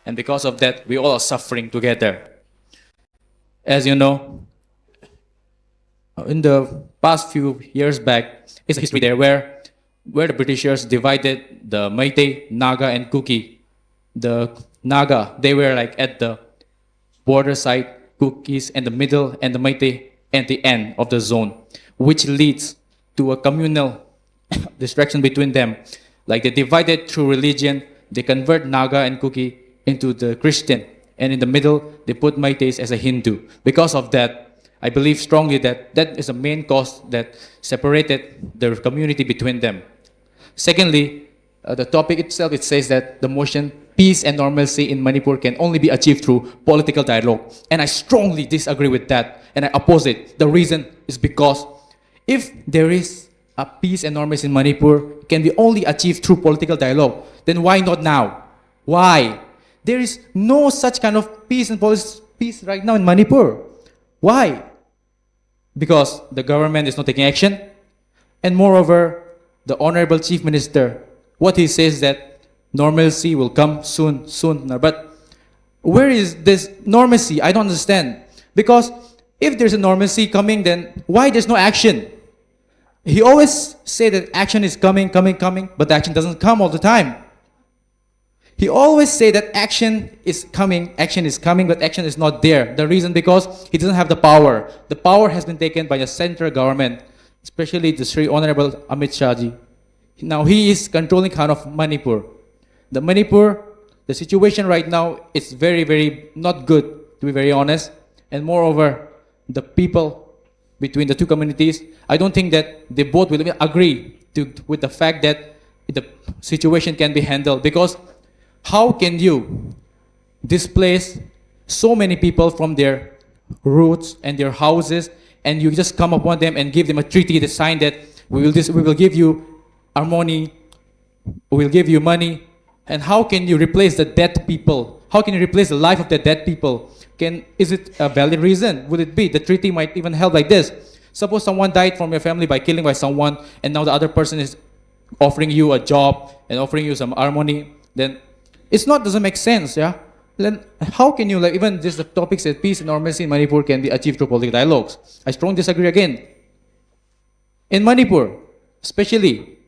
And because of that, we all are suffering together. As you know, in the past few years back, it's a history there where, where the Britishers divided the Meitei, Naga, and Kuki. The Naga, they were, like, at the border side, Kukis in the middle, and the Meitei at the end of the zone, which leads to a communal distraction between them. Like, they divided through religion, they convert Naga and Kuki into the Christian, and in the middle, they put Meiteis as a Hindu. Because of that, I believe strongly that that is the main cause that separated the community between them. Secondly, uh, the topic itself, it says that the motion, "Peace and normalcy in Manipur can only be achieved through political dialogue." And I strongly disagree with that, and I oppose it. The reason is because if there is a peace and normalcy in Manipur can be only achieved through political dialogue, then why not now? Why? There is no such kind of peace and police peace right now in Manipur. Why? Because the government is not taking action. And moreover, the Honorable Chief Minister, what he says that normalcy will come soon, soon. But where is this normalcy? I don't understand. Because if there's a normalcy coming, then why there's no action? He always say that action is coming, coming, coming, but the action doesn't come all the time. He always say that action is coming, action is coming, but action is not there. The reason because he doesn't have the power. The power has been taken by the central government, especially the Sri Honorable Amit Shah ji. Now he is controlling kind of Manipur. The Manipur, the situation right now is very, very not good, to be very honest. And moreover, the people between the two communities, I don't think that they both will even agree to, with the fact that the situation can be handled. Because how can you displace so many people from their roots and their houses, and you just come upon them and give them a treaty, the sign that we will, dis- we will give you harmony, we will give you money. And how can you replace the dead people? How can you replace the life of the dead people? Can, is it a valid reason? Would it be? The treaty might even help like this. Suppose someone died from your family by killing by someone, and now the other person is offering you a job and offering you some harmony. Then it's not, doesn't make sense, yeah. Then how can you, like, even just the topic says peace and normalcy in Manipur can be achieved through political dialogues? I strongly disagree again. In Manipur, especially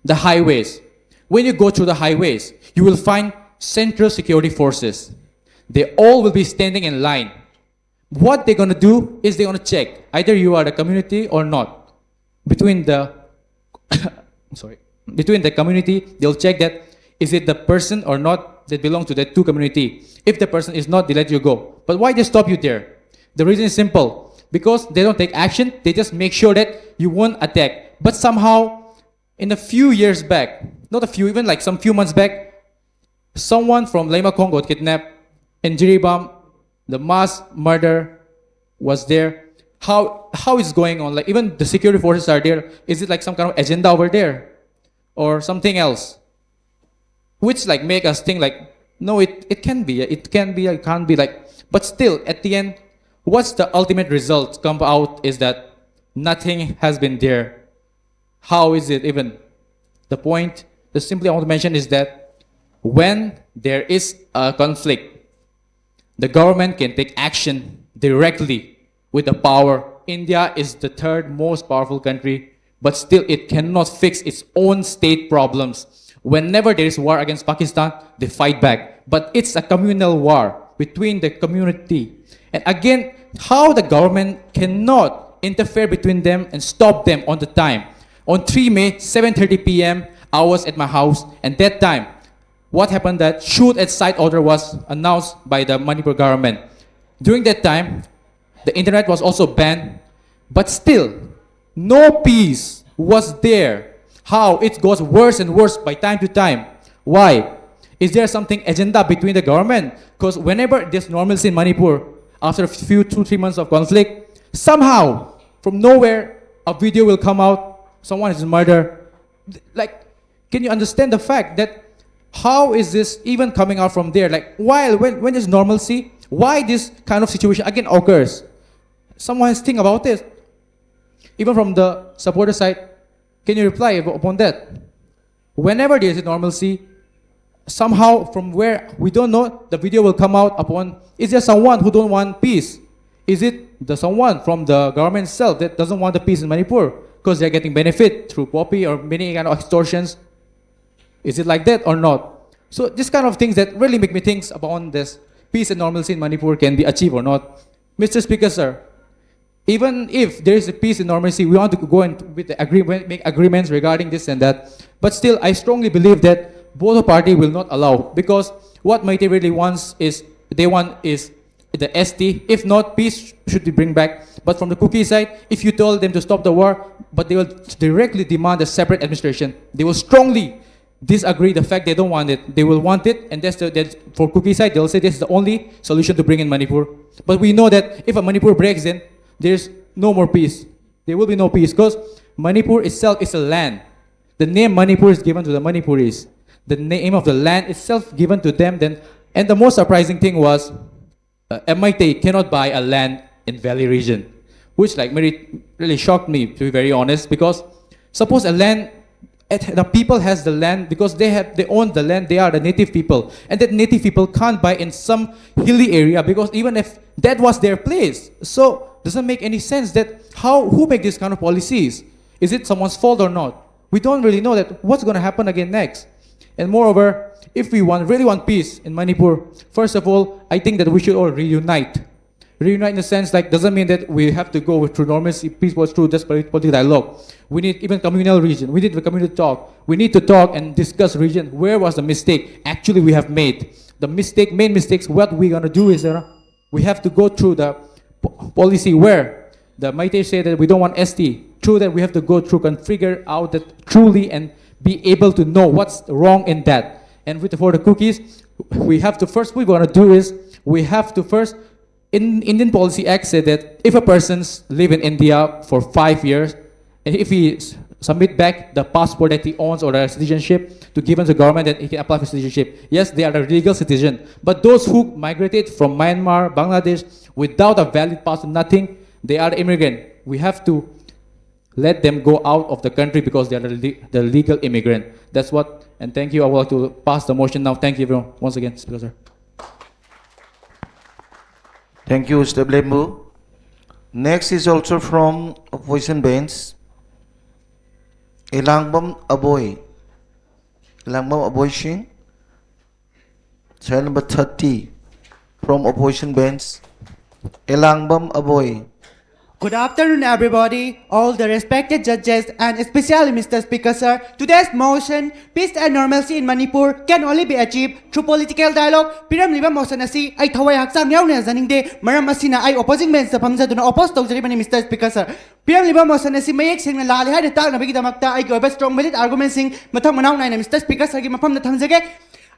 the highways, when you go through the highways, you will find central security forces. They all will be standing in line. What they're gonna do is they're gonna check either you are the community or not. Between the sorry, between the community, they'll check that is it the person or not that belongs to that two community. If the person is not, they let you go. But why they stop you there? The reason is simple. Because they don't take action, they just make sure that you won't attack. But somehow, in a few years back, not a few, even like some few months back, someone from Leimakhong got kidnapped. In Jiribam, the mass murder was there. How how is going on? Like, even the security forces are there. Is it like some kind of agenda over there, or something else? Which, like, make us think, like, No, it, it can be. It can be. It can't be like. But still, at the end, what's the ultimate result come out is that nothing has been there. How is it even? The point that simply I want to mention is that when there is a conflict, the government can take action directly with the power. India is the third most powerful country, but still it cannot fix its own state problems. Whenever there is war against Pakistan, they fight back. But it's a communal war between the community. And again, how the government cannot interfere between them and stop them on the time. On three May, seven thirty p m, I was at my house, and that time, what happened that shoot at sight order was announced by the Manipur government. During that time, the internet was also banned, but still, no peace was there. How it goes worse and worse by time to time. Why? Is there something agenda between the government? Because whenever there's normalcy in Manipur, after a few two, three months of conflict, somehow, from nowhere, a video will come out, someone is murdered. Like, can you understand the fact that how is this even coming out from there? Like, while when, when is normalcy? Why this kind of situation again occurs? Someone has think about this. Even from the supporter side, can you reply upon that? Whenever there is normalcy, somehow from where we don't know, the video will come out upon, is there someone who don't want peace? Is it the someone from the government itself that doesn't want the peace in Manipur because they're getting benefit through poppy or many kind of extortions? Is it like that or not? So this kind of things that really make me think about this peace and normalcy in Manipur can be achieved or not. Mr. Speaker, sir, even if there is a peace and normalcy, we want to go and with the agreement, make agreements regarding this and that. But still, I strongly believe that both party will not allow, because what Meitei really wants is, they want is the S T. If not, peace should be bring back. But from the Kuki side, if you told them to stop the war, but they will directly demand a separate administration. They will strongly disagree the fact they don't want it. They will want it, and that's the, that's for Kuki side. They'll say this is the only solution to bring in Manipur. But we know that if a Manipur breaks in, there's no more peace. There will be no peace because Manipur itself is a land. The name Manipur is given to the Manipuris. the name of the land itself given to them. Then, and the most surprising thing was, uh, M I T cannot buy a land in Valley region, which like really, really shocked me, to be very honest, because suppose a land, it, the people has the land because they have, they own the land, they are the native people, and that native people can't buy in some hilly area because even if that was their place, so doesn't make any sense that how, who make this kind of policies? Is it someone's fault or not? We don't really know that what's going to happen again next. And moreover, if we want, really want peace in Manipur, first of all, I think that we should all reunite. Reunite in the sense, like, doesn't mean that we have to go through normalcy, peaceful, through just polit-, political dialogue. We need even communal region. We need the community talk. We need to talk and discuss region. Where was the mistake actually we have made? The mistake, main mistakes, what we're going to do is, uh, we have to go through the po-, policy where the Meitei say that we don't want S T. Through that, we have to go through and figure out that truly and be able to know what's wrong in that. And with, for the Kukis, we have to first, we want to do is we have to first, in Indian Policy Act said that if a person's live in India for five years, and if he s-, submit back the passport that he owns or the citizenship to given the government, that he can apply for citizenship. Yes, they are a legal citizen. But those who migrated from Myanmar, Bangladesh, without a valid passport, nothing, they are immigrant. We have to let them go out of the country because they are the, le-, the legal immigrant. That's what, and thank you. I would like to pass the motion now. Thank you, everyone, once again, Speaker, sir. Thank you, Mister Blembu. Next is also from opposition bench. Elangbam Aboi. Elangbam Aboi Singh. Serial number thirty from opposition bench. Elangbam Aboi. Good afternoon, everybody, all the respected judges, and especially Mister Speaker, sir. Today's motion, peace and normalcy in Manipur, can only be achieved through political dialogue. ꯄꯤꯔꯝꯂꯤꯕ motion ꯑꯁꯤ ꯑꯩ ꯊꯋꯥꯏ ꯍꯛꯆꯥꯡ ꯌꯥꯎꯅ ꯌꯥꯖꯅꯤꯡꯗꯦ꯫ ꯃꯔꯝ ꯑꯁꯤꯅ ꯑꯩ opposing bench ꯇ ꯐꯝꯖꯗꯨꯅ oppose ꯇꯧꯖꯔꯤꯕꯅꯤ, Mister Speaker, sir. ꯄꯤꯔꯝꯂꯤꯕ motion ꯑꯁꯤ ꯃꯌꯦꯛ ꯁꯦꯡꯅ ꯂꯥꯜꯂꯦ ꯍꯥꯏꯅ ꯇꯥꯛꯅꯕꯒꯤꯗꯃꯛꯇ ꯑꯩꯒꯤ ꯑꯣꯏꯕ strong valid argument ꯁꯤꯡ ꯃꯊꯪ ꯃꯅꯥꯎ ꯅꯥꯏꯅ Mister Speaker, sir ꯒꯤ ꯃꯐꯝꯗ ꯊꯝꯖꯒꯦ꯫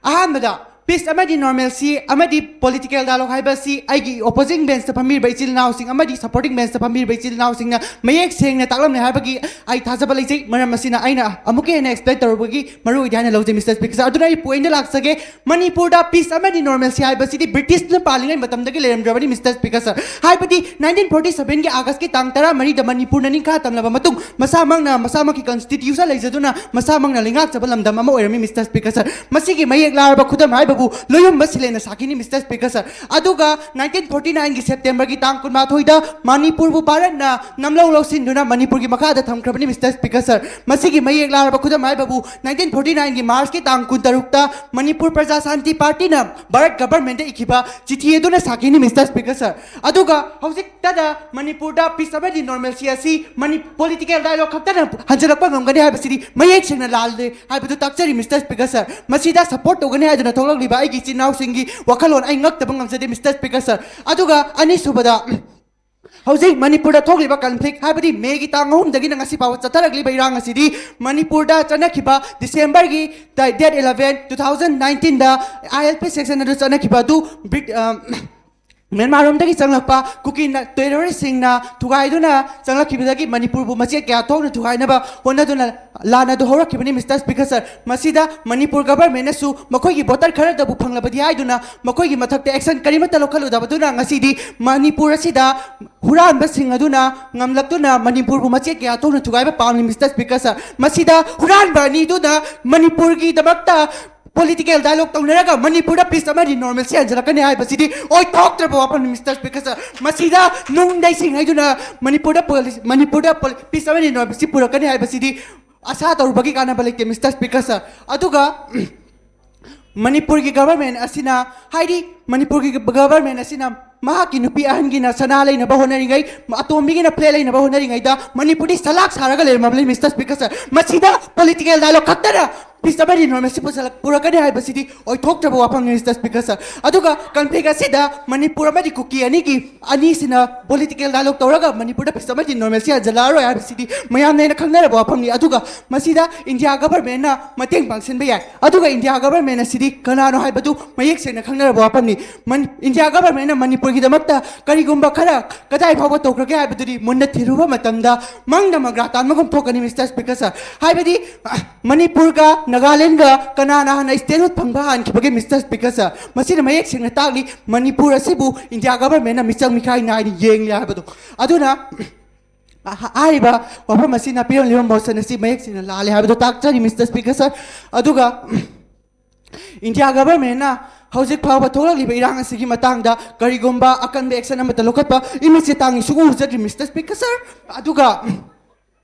ꯑꯍꯥꯟꯕꯗ, Peace ꯑꯃꯗꯤ normalcy ꯑꯃꯗꯤ political dialogue ꯍꯥꯏꯕꯁꯤ ꯑꯩꯒꯤ opposing benchꯇ ꯐꯝꯕꯤꯔꯤꯕ ꯏꯆꯤꯜ ꯏꯅꯥꯎꯁꯤꯡ ꯑꯃꯗꯤ supporting benchꯇ ꯐꯝꯕꯤꯔꯤꯕ ꯏꯆꯤꯜ ꯏꯅꯥꯎꯁꯤꯡꯅ ꯃꯌꯦꯛ ꯁꯦꯡꯅ ꯇꯥꯛꯂꯝꯂꯦ ꯍꯥꯏꯕꯒꯤ ꯑꯩ ꯊꯥꯖꯕ ꯂꯩꯖꯩ꯫ ꯃꯔꯝ ꯑꯁꯤꯅ ꯑꯩꯅ ꯑꯃꯨꯛꯀ ꯍꯦꯟꯅ explain ꯇꯧꯔꯨꯕꯒꯤ ꯃꯔꯨ ꯑꯣꯏꯗꯦ ꯍꯥꯏꯅ ꯂꯧꯖꯩ, Mister Speaker sir꯫ ꯑꯗꯨꯅ ꯑꯩ pointꯇ ꯂꯥꯛꯆꯒꯦ꯫ ꯃꯅꯤꯄꯨꯔꯗ peace ꯑꯃꯗꯤ normalcy ꯍꯥꯏꯕꯁꯤꯗꯤ Britishꯅ ꯄꯥꯜꯂꯤꯉꯩ ꯃꯇꯝꯗꯒꯤ ꯂꯩꯔꯝꯗ꯭ꯔꯕꯅꯤ, Mister Speaker sir꯫ ꯍꯥꯏꯕꯗꯤ nineteen forty sevenꯒꯤ Augustꯀꯤ ꯇꯥꯡ ꯇꯔꯥꯃꯔꯤꯗ ꯃꯅꯤꯄꯨꯔꯅ ꯅꯤꯡꯈꯥ ꯇꯝꯂꯕ ꯃꯇꯨꯡ ꯃꯁꯥꯃꯛꯅ ꯃꯁꯥꯃꯛꯀꯤ constitution ꯂꯩꯖꯗꯨꯅ ꯃꯁꯥꯃꯛꯅ ꯂꯩꯉꯥꯛꯆꯕ ꯂꯝꯗꯝ ꯑꯃ ꯑꯣꯏꯔꯝꯃꯤ, Mister Speaker sir꯫ ꯃꯁꯤꯒꯤ ꯃꯌꯦꯛ ꯂꯥꯔꯕ ꯈꯨꯗꯝ ꯍꯥꯏꯕꯕꯨ ꯂꯣꯌꯨꯝꯕ ꯁꯤꯂꯦꯟꯅ ꯁꯥꯈꯤꯅꯤ, Mister Speaker sir꯫ ꯑꯗꯨꯒ nineteen forty nineꯒꯤ Septemberꯒꯤ ꯇꯥꯡ ꯀꯨꯟꯃꯥꯊꯣꯏꯗ ꯃꯅꯤꯄꯨꯔꯕꯨ ꯚꯥꯔꯠꯅ ꯅꯝꯂꯧ ꯂꯧꯁꯤꯟꯗꯨꯅ ꯃꯅꯤꯄꯨꯔꯒꯤ ꯃꯈꯥꯗ ꯊꯝꯈ꯭ꯔꯕꯅꯤ, Mister Speaker sir꯫ ꯃꯁꯤꯒꯤ ꯃꯌꯦꯛ ꯂꯥꯔꯕ ꯈꯨꯗꯝ ꯍꯥꯏꯕꯕꯨ nineteen forty nineꯒꯤ Marchꯀꯤ ꯇꯥꯡ ꯀꯨꯟꯇꯔꯨꯛꯇ ꯃꯅꯤꯄꯨꯔ ꯄ꯭ꯔꯖꯥ ꯁꯥꯟꯇꯤ ꯄꯥꯔꯇꯤꯅ ꯚꯥꯔꯠ governmentꯇ ꯏꯈꯤꯕ ꯆꯤꯊꯤ ꯑꯗꯨꯅ ꯁꯥꯈꯤꯅꯤ, Mister Speaker sir꯫ ꯑꯗꯨꯒ ꯍꯧꯖꯤꯛꯇꯗ ꯃꯅꯤꯄꯨꯔꯗ peace ꯑꯃꯗꯤ normalcy ꯑꯁꯤ ꯃꯅꯤ-, political dialogue ꯈꯛꯇꯅ ꯍꯟꯖꯤꯜꯂꯛꯄ ꯉꯝꯒꯅꯤ ꯍꯥꯏꯕꯁꯤꯗꯤ ꯃꯌꯦꯛ ꯁꯦꯡꯅ ꯂꯥꯜꯂꯦ ꯍꯥꯏꯕꯗꯨ ꯇꯥꯛꯆꯔꯤ, Mister Speaker sir꯫ ꯃꯁꯤꯗ support ꯇꯧꯒꯅꯤ ꯍꯥꯏꯗꯨꯅ ꯊꯣꯛꯂꯛꯂꯤꯕ ꯑꯩꯒꯤ ꯏꯆꯤꯟ ꯏꯅꯥꯎꯁꯤꯡꯒꯤ ꯋꯥꯈꯜꯂꯣꯟ ꯑꯩ ꯉꯛꯇꯕ ꯉꯝꯖꯗꯦ, Mister Speaker sir꯫ ꯑꯗꯨꯒ ꯑꯅꯤꯁꯨꯕꯗ, ꯍꯧꯖꯤꯛ ꯃꯅꯤꯄꯨꯔꯗ ꯊꯣꯛꯂꯤꯕ conflict ꯍꯥꯏꯕꯗꯤ Mayꯒꯤ ꯇꯥꯡ ꯑꯍꯨꯝꯗꯒꯤꯅ ꯉꯁꯤ ꯐꯥꯎꯕ ꯆꯠꯊꯔꯛꯂꯤꯕ ꯏꯔꯥꯡ ꯑꯁꯤꯗꯤ ꯃꯅꯤꯄꯨꯔꯗ ꯆꯠꯅꯈꯤꯕ Decemberꯒꯤ date eleven, two thousand nineteenꯗ ILP sanction ꯑꯗꯨ ꯆꯠꯅꯈꯤꯕ ꯑꯗꯨ Brit-, ꯑ, ꯃ꯭ꯌꯥꯟꯃꯥꯔꯔꯣꯝꯗꯒꯤ ꯆꯪꯂꯛꯄ ꯀꯨꯀꯤ ꯅ-, terroristꯁꯤꯡꯅ ꯊꯨꯒꯥꯏꯗꯨꯅ ꯆꯪꯂꯛꯈꯤꯕꯗꯒꯤ ꯃꯅꯤꯄꯨꯔꯕꯨ ꯃꯆꯦꯠ ꯀꯌꯥ ꯊꯣꯛꯅ ꯊꯨꯒꯥꯏꯅꯕ ꯍꯣꯠꯅꯗꯨꯅ ꯂꯥꯟ ꯑꯗꯨ ꯍꯧꯔꯛꯈꯤꯕꯅꯤ, Mister Speaker sir꯫ ꯃꯁꯤꯗ ꯃꯅꯤꯄꯨꯔ governmentꯅꯁꯨ ꯃꯈꯣꯏꯒꯤ voter ꯈꯔꯗꯕꯨ ꯐꯪꯂꯕꯗꯤ ꯍꯥꯏꯗꯨꯅ ꯃꯈꯣꯏꯒꯤ ꯃꯊꯛꯇ action ꯀꯔꯤꯃꯠꯇ ꯂꯧꯈꯠꯂꯨꯗꯕꯗꯨꯅ ꯉꯁꯤꯗꯤ ꯃꯅꯤꯄꯨꯔ ꯑꯁꯤꯗ ꯍꯨꯔꯥꯟꯕꯁꯤꯡ ꯑꯗꯨꯅ ꯉꯝꯂꯛꯇꯨꯅ ꯃꯅꯤꯄꯨꯔꯕꯨ ꯃꯆꯦꯠ ꯀꯌꯥ ꯊꯣꯛꯅ ꯊꯨꯒꯥꯏꯕ ꯄꯥꯝꯂꯤ, Mister Speaker sir꯫ ꯃꯁꯤꯗ ꯍꯨꯔꯥꯟꯕ ꯑꯅꯤꯗꯨꯅ ꯃꯅꯤꯄꯨꯔꯒꯤꯗꯃꯛꯇ political dialogue ꯇꯧꯅꯔꯒ ꯃꯅꯤꯄꯨꯔꯗ peace ꯑꯃꯗꯤ normalcy ꯍꯟꯖꯤꯜꯂꯛꯀꯅꯤ ꯍꯥꯏꯕꯁꯤꯗꯤ ꯑꯣꯏꯊꯣꯛꯇ꯭ꯔꯕ ꯋꯥꯐꯝꯅꯤ, Mister Speaker sir꯫ ꯃꯁꯤꯗ ꯅꯨꯡ ꯂꯩꯁꯤꯡ ꯍꯥꯏꯗꯨꯅ ꯃꯅꯤꯄꯨꯔꯗ ꯄꯣꯂꯤ-, ꯃꯅꯤꯄꯨꯔꯗ ꯄꯣꯂꯤ-, peace ꯑꯃꯗꯤ normalcy ꯄꯨꯔꯛꯀꯅꯤ ꯍꯥꯏꯕꯁꯤꯗꯤ ꯑꯁꯥ ꯇꯧꯔꯨꯕꯒꯤ ꯀꯥꯟꯅꯕ ꯂꯩꯇꯦ, Mister Speaker sir꯫ ꯑꯗꯨꯒ ꯃꯅꯤꯄꯨꯔꯒꯤ government ꯑꯁꯤꯅ, ꯍꯥꯏꯗꯤ ꯃꯅꯤꯄꯨꯔꯒꯤ government ꯑꯁꯤꯅ ꯃꯍꯥꯛꯀꯤ ꯅꯨꯄꯤ ꯑꯍꯟꯒꯤꯅ ꯁꯅꯥ ꯂꯩꯅꯕ ꯍꯣꯠꯅꯔꯤꯉꯩ, ꯑꯇꯣꯝꯕꯤꯒꯤꯅ ꯐ꯭ꯂꯦꯠ ꯂꯩꯅꯕ ꯍꯣꯠꯅꯔꯤꯉꯩꯗ ꯃꯅꯤꯄꯨꯔꯗꯤ ꯁꯂꯥꯛ ꯁꯥꯔꯒ ꯂꯩꯔꯝꯃꯕꯅꯤ, ꯃꯤꯁꯇꯔ ꯁ꯭ꯄꯤꯀꯔ ꯁꯔ꯫ ꯃꯁꯤꯗ ꯄꯣꯂꯤꯇꯤꯀꯦꯜ ꯗꯥꯏꯂꯣꯒ ꯈꯛꯇꯅ ꯄꯤꯁ ꯑꯃꯗꯤ ꯅꯣꯔꯃꯦꯜꯁꯤ ꯄꯨꯁꯜꯂꯛ-, ꯄꯨꯔꯛꯀꯅꯤ ꯍꯥꯏꯕꯁꯤꯗꯤ ꯑꯣꯏꯊꯣꯛꯇ꯭ꯔꯕ ꯋꯥꯐꯝꯅꯤ, ꯃꯤꯁꯇꯔ ꯁ꯭ꯄꯤꯀꯔ ꯁꯔ꯫ ꯑꯗꯨꯒ ꯀꯟꯐ꯭ꯂꯤꯛ ꯑꯁꯤꯗ ꯃꯅꯤꯄꯨꯔ ꯑꯃꯗꯤ ꯀꯨꯀꯤ ꯑꯅꯤꯒꯤ, ꯑꯅꯤꯁꯤꯅ ꯄꯣꯂꯤꯇꯤꯀꯦꯜ ꯗꯥꯏꯂꯣꯒ ꯇꯧꯔꯒ ꯃꯅꯤꯄꯨꯔꯗ ꯄꯤꯁ ꯑꯃꯗꯤ ꯅꯣꯔꯃꯦꯜꯁꯤ ꯍꯟꯖꯜꯂꯛꯑꯔꯣꯏ ꯍꯥꯏꯕꯁꯤꯗꯤ ꯃꯌꯥꯝꯅ ꯍꯦꯟꯅ ꯈꯪꯅꯔꯕ ꯋꯥꯐꯝꯅꯤ꯫ ꯑꯗꯨꯒ ꯃꯁꯤꯗ ꯏꯟꯗꯤꯌꯥ ꯒꯚꯔꯟꯃꯦꯟꯅ ꯃꯇꯦꯡ ꯄꯥꯡꯁꯤꯟꯕ ꯌꯥꯏ꯫ ꯑꯗꯨꯒ ꯏꯟꯗꯤꯌꯥ ꯒꯚꯔꯟꯃꯦꯟ ꯑꯁꯤꯗꯤ ꯀꯅꯥꯅꯣ ꯍꯥꯏꯕꯗꯨ ꯃꯌꯦꯛ ꯁꯦꯡꯅ ꯈꯪꯅꯔꯕ ꯋꯥꯐꯝꯅꯤ꯫ ꯃꯟ-, ꯏꯟꯗꯤꯌꯥ ꯒꯚꯔꯟꯃꯦꯟꯅ ꯃꯅꯤꯄꯨꯔꯒꯤꯗꯃꯛꯇ ꯀꯔꯤꯒꯨꯝꯕ ꯈꯔ ꯀꯗꯥꯏ ꯐꯥꯎꯕ ꯇꯧꯈ꯭ꯔꯒꯦ ꯍꯥꯏꯕꯗꯨꯗꯤ ꯃꯨꯟꯅ ꯊꯤꯔꯨꯕ ꯃꯇꯝꯗ ꯃꯪꯗ ꯃꯪꯒ꯭ꯔꯥ ꯇꯥꯟꯕꯒꯨꯝ ꯊꯣꯛꯀꯅꯤ, ꯃꯤꯁꯇꯔ ꯁ꯭ꯄꯤꯀꯔ ꯁꯔ꯫ ꯍꯥꯏꯕꯗꯤ, ꯑ, ꯃꯅꯤꯄꯨꯔꯒ ꯅꯥꯒꯥꯂꯦꯟꯒ ꯀꯅꯥꯅ ꯍꯥꯟꯅ ꯁ꯭ꯇꯦꯠꯍꯨꯗ ꯐꯪꯕ ꯍꯥꯟꯈꯤꯕꯒꯦ, ꯃꯤꯁꯇꯔ ꯁ꯭ꯄꯤꯀꯔ ꯁꯔ? ꯃꯁꯤꯅ ꯃꯌꯦꯛ ꯁꯦꯡꯅ ꯇꯥꯛꯂꯤ, ꯃꯅꯤꯄꯨꯔ ꯑꯁꯤꯕꯨ ꯏꯟꯗꯤꯌꯥ ꯒꯚꯔꯟꯃꯦꯟꯅ ꯃꯤꯆꯪ ꯃꯤꯈꯥꯏ ꯅꯥꯏꯅ ꯌꯦꯡꯂꯤ ꯍꯥꯏꯕꯗꯨ꯫ ꯑꯗꯨꯅ, ꯑ, ꯍ-, ꯍꯥꯏꯔꯤꯕ ꯋꯥꯐꯝ ꯑꯁꯤꯅ ꯄꯤꯔꯝꯂꯤꯕ ꯃꯣꯁꯟ ꯑꯁꯤ ꯃꯌꯦꯛ ꯁꯦꯡꯅ ꯂꯥꯜꯂꯦ ꯍꯥꯏꯕꯗꯨ ꯇꯥꯛꯆꯔꯤ, ꯃꯤꯁꯇꯔ ꯁ꯭ꯄꯤꯀꯔ ꯁꯔ꯫ ꯑꯗꯨꯒ ꯏꯟꯗꯤꯌꯥ ꯒꯚꯔꯟꯃꯦꯟꯅ ꯍꯧꯖꯤꯛ ꯐꯥꯎꯕ ꯊꯣꯛꯂꯛꯂꯤꯕ ꯏꯔꯥꯡ ꯑꯁꯤꯒꯤ ꯃꯇꯥꯡꯗ ꯀꯔꯤꯒꯨꯝꯕ ꯑꯀꯟꯕ ꯑꯦꯛꯁꯟ ꯑꯃꯠꯇ ꯂꯧꯈꯠꯄ ꯏꯃꯤꯠꯁꯦ ꯇꯥꯡꯉꯤ ꯁꯨꯡꯎ ꯎꯖꯗ꯭ꯔꯤ, ꯃꯤꯁꯇꯔ ꯁ꯭ꯄꯤꯀꯔ ꯁꯔ꯫ ꯑꯗꯨꯒ,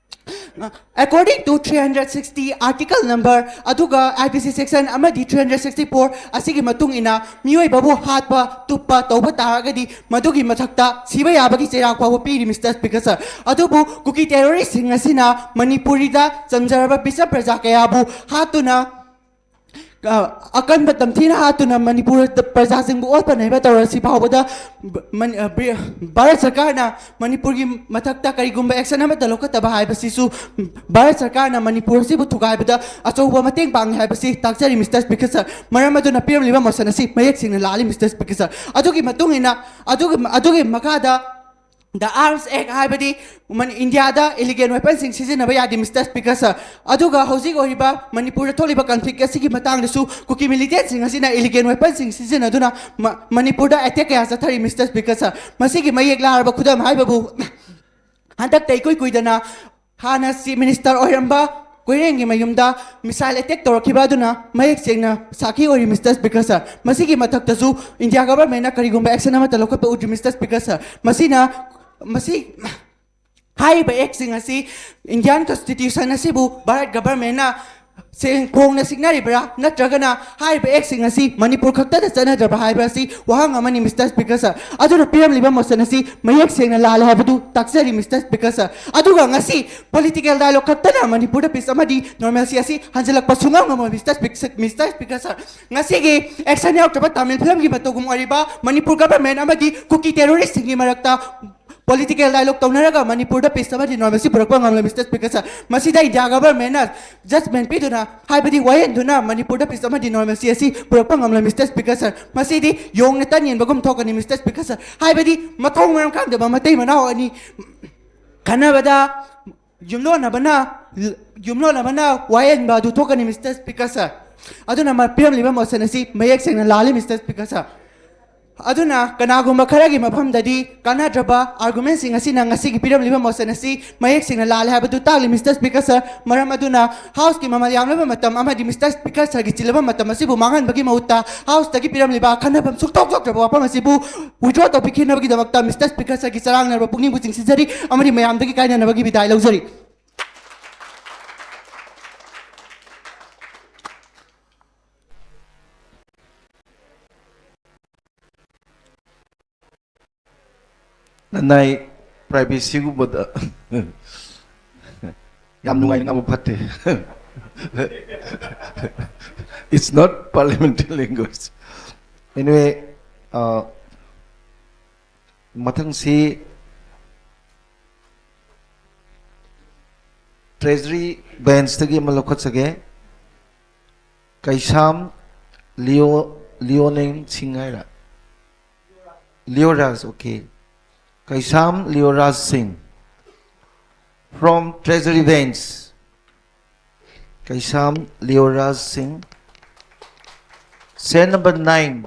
according to three hundred sixty article number, ꯑꯗꯨꯒ I P C section ꯑꯃꯗꯤ three hundred sixty-four ꯑꯁꯤꯒꯤ ꯃꯇꯨꯡ ꯏꯟꯅ ꯃꯤꯑꯣꯏꯕꯕꯨ ꯍꯥꯠꯄ, ꯇꯨꯞꯄ ꯇꯧꯕ ꯇꯥꯔꯒꯗꯤ ꯃꯗꯨꯒꯤ ꯃꯊꯛꯇ ꯁꯤꯕ ꯌꯥꯕꯒꯤ ꯆꯩꯔꯥꯛ ꯐꯥꯎꯕ ꯄꯤꯔꯤ, ꯃꯤꯁꯇꯔ ꯁ꯭ꯄꯤꯀꯔ ꯁꯔ꯫ ꯑꯗꯨꯕꯨ ꯀꯨꯀꯤ ꯇꯦꯔꯣꯔꯤꯁꯁꯤꯡ ꯑꯁꯤꯅ ꯃꯅꯤꯄꯨꯔꯤꯗ ꯆꯝꯖꯔꯕ ꯕꯤꯁ ꯄ꯭ꯔꯖꯥ ꯀꯌꯥꯕꯨ ꯍꯥꯠꯇꯨꯅ, ꯑ, ꯑꯀꯟꯕ ꯇꯝꯊꯤꯅ ꯍꯥꯠꯇꯨꯅ ꯃꯅꯤꯄꯨꯔꯗ ꯄ꯭ꯔꯖꯥꯁꯤꯡꯕꯨ ꯑꯣꯠꯄ ꯅꯩꯕ ꯇꯧꯔꯁꯤ ꯐꯥꯎꯕꯗ ꯃꯅꯤ-, ꯑ, ꯕ꯭ꯔꯤ-, ꯚꯥꯔꯠ ꯁꯔꯀꯥꯔꯅ ꯃꯅꯤꯄꯨꯔꯒꯤ ꯃꯊꯛꯇ ꯀꯔꯤꯒꯨꯝꯕ ꯑꯦꯛꯁꯟ ꯑꯃꯠꯇ ꯂꯧꯈꯠꯇꯕ ꯍꯥꯏꯕꯁꯤꯁꯨ ꯚꯥꯔꯠ ꯁꯔꯀꯥꯔꯅ ꯃꯅꯤꯄꯨꯔ ꯑꯁꯤꯕꯨ ꯊꯨꯒꯥꯏꯕꯗ ꯑꯆꯧꯕ ꯃꯇꯦꯡ ꯄꯥꯡꯉꯤ ꯍꯥꯏꯕꯁꯤ ꯇꯥꯛꯆꯔꯤ, ꯃꯤꯁꯇꯔ ꯁ꯭ꯄꯤꯀꯔ ꯁꯔ꯫ ꯃꯔꯝ ꯑꯗꯨꯅ ꯄꯤꯔꯝꯂꯤꯕ ꯃꯣꯁꯟ ꯑꯁꯤ ꯃꯌꯦꯛ ꯁꯦꯡꯅ ꯂꯥꯜꯂꯤ, ꯃꯤꯁꯇꯔ ꯁ꯭ꯄꯤꯀꯔ ꯁꯔ꯫ ꯑꯗꯨꯒꯤ ꯃꯇꯨꯡ ꯏꯟꯅ, ꯑꯗꯨꯒꯤ, ꯑꯗꯨꯒꯤ ꯃꯈꯥꯗ The Arms Act ꯍꯥꯏꯕꯗꯤ ꯃꯅꯤ-, ꯏꯟꯗꯤꯌꯥꯗ ꯏꯂꯤꯒꯦꯜ ꯋꯦꯄꯟꯁꯤꯡ ꯁꯤꯖꯤꯟꯅꯕ ꯌꯥꯗꯦ, ꯃꯤꯁꯇꯔ ꯁ꯭ꯄꯤꯀꯔ ꯁꯔ꯫ ꯑꯗꯨꯒ ꯍꯧꯖꯤꯛ ꯑꯣꯏꯔꯤꯕ ꯃꯅꯤꯄꯨꯔꯗ ꯊꯣꯛꯂꯤꯕ ꯀꯟꯐ꯭ꯂꯤꯛ ꯑꯁꯤꯒꯤ ꯃꯇꯥꯡꯗꯁꯨ ꯀꯨꯀꯤ ꯃꯤꯂꯤꯇꯦꯟꯁꯤꯡ ꯑꯁꯤꯅ ꯏꯂꯤꯒꯦꯜ ꯋꯦꯄꯟꯁꯤꯡ ꯁꯤꯖꯤꯟꯅꯗꯨꯅ ꯃ-, ꯃꯅꯤꯄꯨꯔꯗ ꯑꯦꯇꯦꯛ ꯀꯌꯥ ꯆꯠꯊꯔꯤ, ꯃꯤꯁꯇꯔ ꯁ꯭ꯄꯤꯀꯔ ꯁꯔ꯫ ꯃꯁꯤꯒꯤ ꯃꯌꯦꯛ ꯂꯥꯔꯕ ꯈꯨꯗꯝ ꯍꯥꯏꯕꯕꯨ ꯍꯟꯗꯛꯇ ꯏꯀꯨꯏ ꯀꯨꯏꯗꯅ ꯍꯥꯟꯅ ꯆꯤꯐ ꯃꯤꯅꯤꯁꯇꯔ ꯑꯣꯏꯔꯝꯕ ꯀꯣꯏꯔꯦꯡꯒꯤ ꯃꯌꯨꯝꯗ ꯃꯤꯁꯥꯏꯜ ꯑꯦꯇꯦꯛ ꯇꯧꯔꯛꯈꯤꯕ ꯑꯗꯨꯅ ꯃꯌꯦꯛ ꯁꯦꯡꯅ ꯁꯥꯈꯤ ꯑꯣꯏꯔꯤ, ꯃꯤꯁꯇꯔ ꯁ꯭ꯄꯤꯀꯔ ꯁꯔ꯫ ꯃꯁꯤꯒꯤ ꯃꯊꯛꯇꯁꯨ ꯏꯟꯗꯤꯌꯥ ꯒꯚꯔꯟꯃꯦꯟꯅ ꯀꯔꯤꯒꯨꯝꯕ ꯑꯦꯛꯁꯟ ꯑꯃꯠꯇ ꯂꯧꯈꯠꯄ ꯎꯗ꯭ꯔꯤ, ꯃꯤꯁꯇꯔ ꯁ꯭ꯄꯤꯀꯔ ꯁꯔ꯫ ꯃꯁꯤꯅ, ꯃꯁꯤ, ꯍꯥꯏꯔꯤꯕ ꯑꯦꯛꯁꯤꯡ ꯑꯁꯤ ꯏꯟꯗꯤꯌꯥꯟ ꯀꯟꯁꯇꯤꯇ꯭ꯌꯨꯁꯟ ꯑꯁꯤꯕꯨ ꯚꯥꯔꯠ ꯒꯚꯔꯟꯃꯦꯟꯅ ꯁꯦꯡ ꯈꯣꯡꯅ ꯁꯤꯡꯅꯔꯤꯕ꯭ꯔꯥ, ꯅꯠꯇ꯭ꯔꯒꯅ ꯍꯥꯏꯔꯤꯕ ꯑꯦꯛꯁꯤꯡ ꯑꯁꯤ ꯃꯅꯤꯄꯨꯔ ꯈꯛꯇꯗ ꯆꯠꯅꯗ꯭ꯔꯕ ꯍꯥꯏꯕ ꯑꯁꯤ ꯋꯥꯍꯪ ꯑꯃꯅꯤ, ꯃꯤꯁꯇꯔ ꯁ꯭ꯄꯤꯀꯔ ꯁꯥꯔ꯫ ꯑꯗꯨꯅ ꯄꯤꯔꯝꯂꯤꯕ ꯃꯣꯁꯟ ꯑꯁꯤ ꯃꯌꯦꯛ ꯁꯦꯡꯅ ꯂꯥꯜꯂꯦ ꯍꯥꯏꯕꯗꯨ ꯇꯥꯛꯆꯔꯤ, ꯃꯤꯁꯇꯔ ꯁ꯭ꯄꯤꯀꯔ ꯁꯥꯔ꯫ ꯑꯗꯨꯒ ꯉꯁꯤ ꯄꯣꯂꯤꯇꯤꯀꯦꯜ ꯗꯥꯏꯂꯣꯒ ꯈꯛꯇꯅ ꯃꯅꯤꯄꯨꯔꯗ ꯄꯤꯁ ꯑꯃꯗꯤ ꯅꯣꯔꯃꯦꯜꯁꯤ ꯑꯁꯤ ꯍꯟꯖꯤꯜꯂꯛꯄ ꯁꯨꯡꯉꯝ ꯉꯝꯃꯣꯏ, ꯃꯤꯁꯇꯔ ꯁ꯭ꯄꯤꯛ-, ꯃꯤꯁꯇꯔ ꯁ꯭ꯄꯤꯀꯔ ꯁꯥꯔ꯫ ꯉꯁꯤꯒꯤ ꯑꯦꯛꯁꯟ ꯌꯥꯎꯗ꯭ꯔꯕ ꯇꯥꯃꯤꯜ ꯐꯤꯂꯝꯒꯤ ꯃꯇꯧꯒꯨꯝ ꯑꯣꯏꯔꯤꯕ ꯃꯅꯤꯄꯨꯔ ꯒꯚꯔꯟꯃꯦꯟ ꯑꯃꯗꯤ ꯀꯨꯀꯤ ꯇꯦꯔꯣꯔꯤꯁꯁꯤꯡꯒꯤ ꯃꯔꯛꯇ ꯄꯣꯂꯤꯇꯤꯀꯦꯜ ꯗꯥꯏꯂꯣꯒ ꯇꯧꯅꯔꯒ ꯃꯅꯤꯄꯨꯔꯗ ꯄꯤꯁ ꯑꯃꯗꯤ ꯅꯣꯔꯃꯦꯜꯁꯤ ꯄꯨꯔꯛꯄ ꯉꯝꯂꯣꯏ, ꯃꯤꯁꯇꯔ ꯁ꯭ꯄꯤꯀꯔ ꯁꯥꯔ꯫ ꯃꯁꯤꯗ ꯏꯟꯗꯤꯌꯥ ꯒꯚꯔꯟꯃꯦꯟꯅ ꯖꯖꯃꯦꯟ ꯄꯤꯗꯨꯅ, ꯍꯥꯏꯕꯗꯤ ꯋꯥꯌꯦꯟꯗꯨꯅ ꯃꯅꯤꯄꯨꯔꯗ ꯄꯤꯁ ꯑꯃꯗꯤ ꯅꯣꯔꯃꯦꯜꯁꯤ ꯑꯁꯤ ꯄꯨꯔꯛꯄ ꯉꯝꯂꯣꯏ, ꯃꯤꯁꯇꯔ ꯁ꯭ꯄꯤꯀꯔ ꯁꯥꯔ꯫ ꯃꯁꯤꯗꯤ ꯌꯣꯡꯅ ꯇꯟ ꯌꯦꯟꯕꯒꯨꯝ ꯊꯣꯛꯀꯅꯤ, ꯃꯤꯁꯇꯔ ꯁ꯭ꯄꯤꯀꯔ ꯁꯥꯔ꯫ ꯍꯥꯏꯕꯗꯤ ꯃꯊꯣꯡ ꯃꯔꯝ ꯈꯪꯗꯕ ꯃꯇꯩ ꯃꯅꯥꯎ ꯑꯅꯤ ꯈꯟꯅꯕꯗ ꯌꯨꯝꯂꯣꯟꯅꯕꯅ, ꯌꯨꯝꯂꯣꯟꯅꯕꯅ ꯋꯥꯌꯦꯟꯕ ꯑꯗꯨ ꯊꯣꯛꯀꯅꯤ, ꯃꯤꯁꯇꯔ ꯁ꯭ꯄꯤꯀꯔ ꯁꯥꯔ꯫ ꯑꯗꯨꯅ ꯃ-, ꯄꯤꯔꯝꯂꯤꯕ ꯃꯣꯁꯟ ꯑꯁꯤ ꯃꯌꯦꯛ ꯁꯦꯡꯅ ꯂꯥꯜꯂꯤ, ꯃꯤꯁꯇꯔ ꯁ꯭ꯄꯤꯀꯔ ꯁꯥꯔ꯫ ꯑꯗꯨꯅ ꯀꯅꯥꯒꯨꯝꯕ ꯈꯔꯒꯤ ꯃꯐꯝꯗꯗꯤ ꯀꯥꯟꯅꯗ꯭ꯔꯕ ꯑꯥꯔꯒꯨꯃꯦꯟꯁꯤꯡ ꯑꯁꯤꯅ ꯉꯁꯤꯒꯤ ꯄꯤꯔꯝꯂꯤꯕ ꯃꯣꯁꯟ ꯑꯁꯤ ꯃꯌꯦꯛ ꯁꯦꯡꯅ ꯂꯥꯜꯂꯦ ꯍꯥꯏꯕꯗꯨ ꯇꯥꯛꯂꯤ, ꯃꯤꯁꯇꯔ ꯁ꯭ꯄꯤꯀꯔ ꯁꯥꯔ꯫ ꯃꯔꯝ ꯑꯗꯨꯅ ꯍꯥꯎꯁꯀꯤ ꯃꯃꯜ ꯌꯥꯝꯂꯕ ꯃꯇꯝ ꯑꯃꯗꯤ ꯃꯤꯁꯇꯔ ꯁ꯭ꯄꯤꯀꯔ ꯁꯥꯔꯒꯤ ꯆꯤꯜꯂꯕ ꯃꯇꯝ ꯑꯁꯤꯕꯨ ꯃꯥꯡꯍꯟꯕꯒꯤ ꯃꯍꯨꯠꯇ ꯍꯥꯎꯁꯇꯒꯤ ꯄꯤꯔꯝꯂꯤꯕ ꯈꯟꯅꯐꯝ ꯁꯨꯛꯊꯣꯛ ꯊꯣꯛꯇ꯭ꯔꯕ ꯋꯥꯐꯝ ꯑꯁꯤꯕꯨ ꯋꯤꯗ꯭ꯔꯣ ꯇꯧꯕꯤꯈꯤꯅꯕꯒꯤꯗꯃꯛꯇ ꯃꯤꯁꯇꯔ ꯁ꯭ꯄꯤꯀꯔ ꯁꯥꯔꯒꯤ ꯆꯔꯥꯡꯅꯔꯕ ꯄꯨꯛꯅꯤꯡꯕꯨ ꯆꯤꯡꯁꯤꯟꯖꯔꯤ ꯑꯃꯗꯤ ꯃꯌꯥꯝꯗꯒꯤ ꯀꯥꯏꯅꯅꯕꯒꯤ ꯕꯤꯗꯥꯏ ꯂꯧꯖꯔꯤ꯫ ꯅꯅꯥꯏ ꯄ꯭ꯔꯥꯏꯚꯦꯁꯤꯒꯨꯝꯕꯗ ꯌꯥꯝ ꯅꯨꯡꯉꯥꯏꯅ ꯉꯥꯡꯕ ꯐꯠꯇꯦ꯫ It's not parliamentary language. Anyway, uh, ꯃꯊꯪꯁꯤ ꯇ꯭ꯔꯦꯖꯔꯤ ꯕꯦꯟꯁꯇꯒꯤ ꯑꯃ ꯂꯧꯈꯠꯆꯒꯦ꯫ ꯀꯩꯁꯥꯝ ꯂꯤꯑꯣ, ꯂꯤꯑꯣꯅꯦꯟ ꯁꯤꯡ ꯍꯥꯏꯔ? ꯂꯤꯑꯣꯔꯥꯖ, okay. ꯀꯩꯁꯥꯝ ꯂꯤꯑꯣꯔꯥꯖ ꯁꯤꯡ from Treasury Bench. ꯀꯩꯁꯥꯝ ꯂꯤꯑꯣꯔꯥꯖ ꯁꯤꯡ, serial number nine.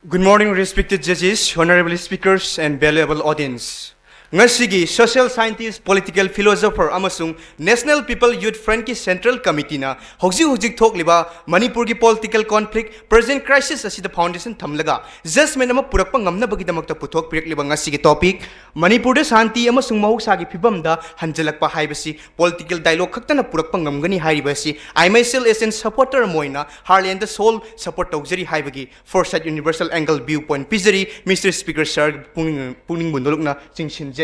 Good morning, respected judges, honorable speakers, and valuable audience. ꯉꯁꯤꯒꯤ social scientist, political philosopher ꯑꯃꯁꯨꯡ National People Youth Frontꯀꯤ Central Committeeꯅ ꯍꯧꯖꯤꯛ ꯍꯧꯖꯤꯛ ꯊꯣꯛꯂꯤꯕ ꯃꯅꯤꯄꯨꯔꯒꯤ political conflict, present crisis ꯑꯁꯤꯗ foundation ꯊꯝꯂꯒ judgment ꯑꯃ ꯄꯨꯔꯛꯄ ꯉꯝꯅꯕꯒꯤꯗꯃꯛꯇ ꯄꯨꯊꯣꯛꯄꯤꯔꯛꯂꯤꯕ ꯉꯁꯤꯒꯤ topic, ꯃꯅꯤꯄꯨꯔꯗ ꯁꯥꯟꯇꯤ ꯑꯃꯁꯨꯡ ꯃꯍꯧꯁꯥꯒꯤ ꯐꯤꯕꯝꯗ ꯍꯟꯖꯤꯜꯂꯛꯄ ꯍꯥꯏꯕꯁꯤ political dialogue ꯈꯛꯇꯅ ꯄꯨꯔꯛꯄ ꯉꯝꯒꯅꯤ ꯍꯥꯏꯔꯤꯕ ꯑꯁꯤ I myself as an supporter ꯑꯃ ꯑꯣꯏꯅ Heartlandꯗ sole support ꯇꯧꯖꯔꯤ ꯍꯥꯏꯕꯒꯤ Foresight Universal Angle viewpoint ꯄꯤꯖꯔꯤ꯫ Mister Speaker Sir, ꯄꯨꯛꯅꯤꯡ, ꯄꯨꯛꯅꯤꯡꯕꯨ ꯅꯣꯂꯨꯛꯅ ꯆꯤꯡꯁꯤꯟꯖꯔꯤ꯫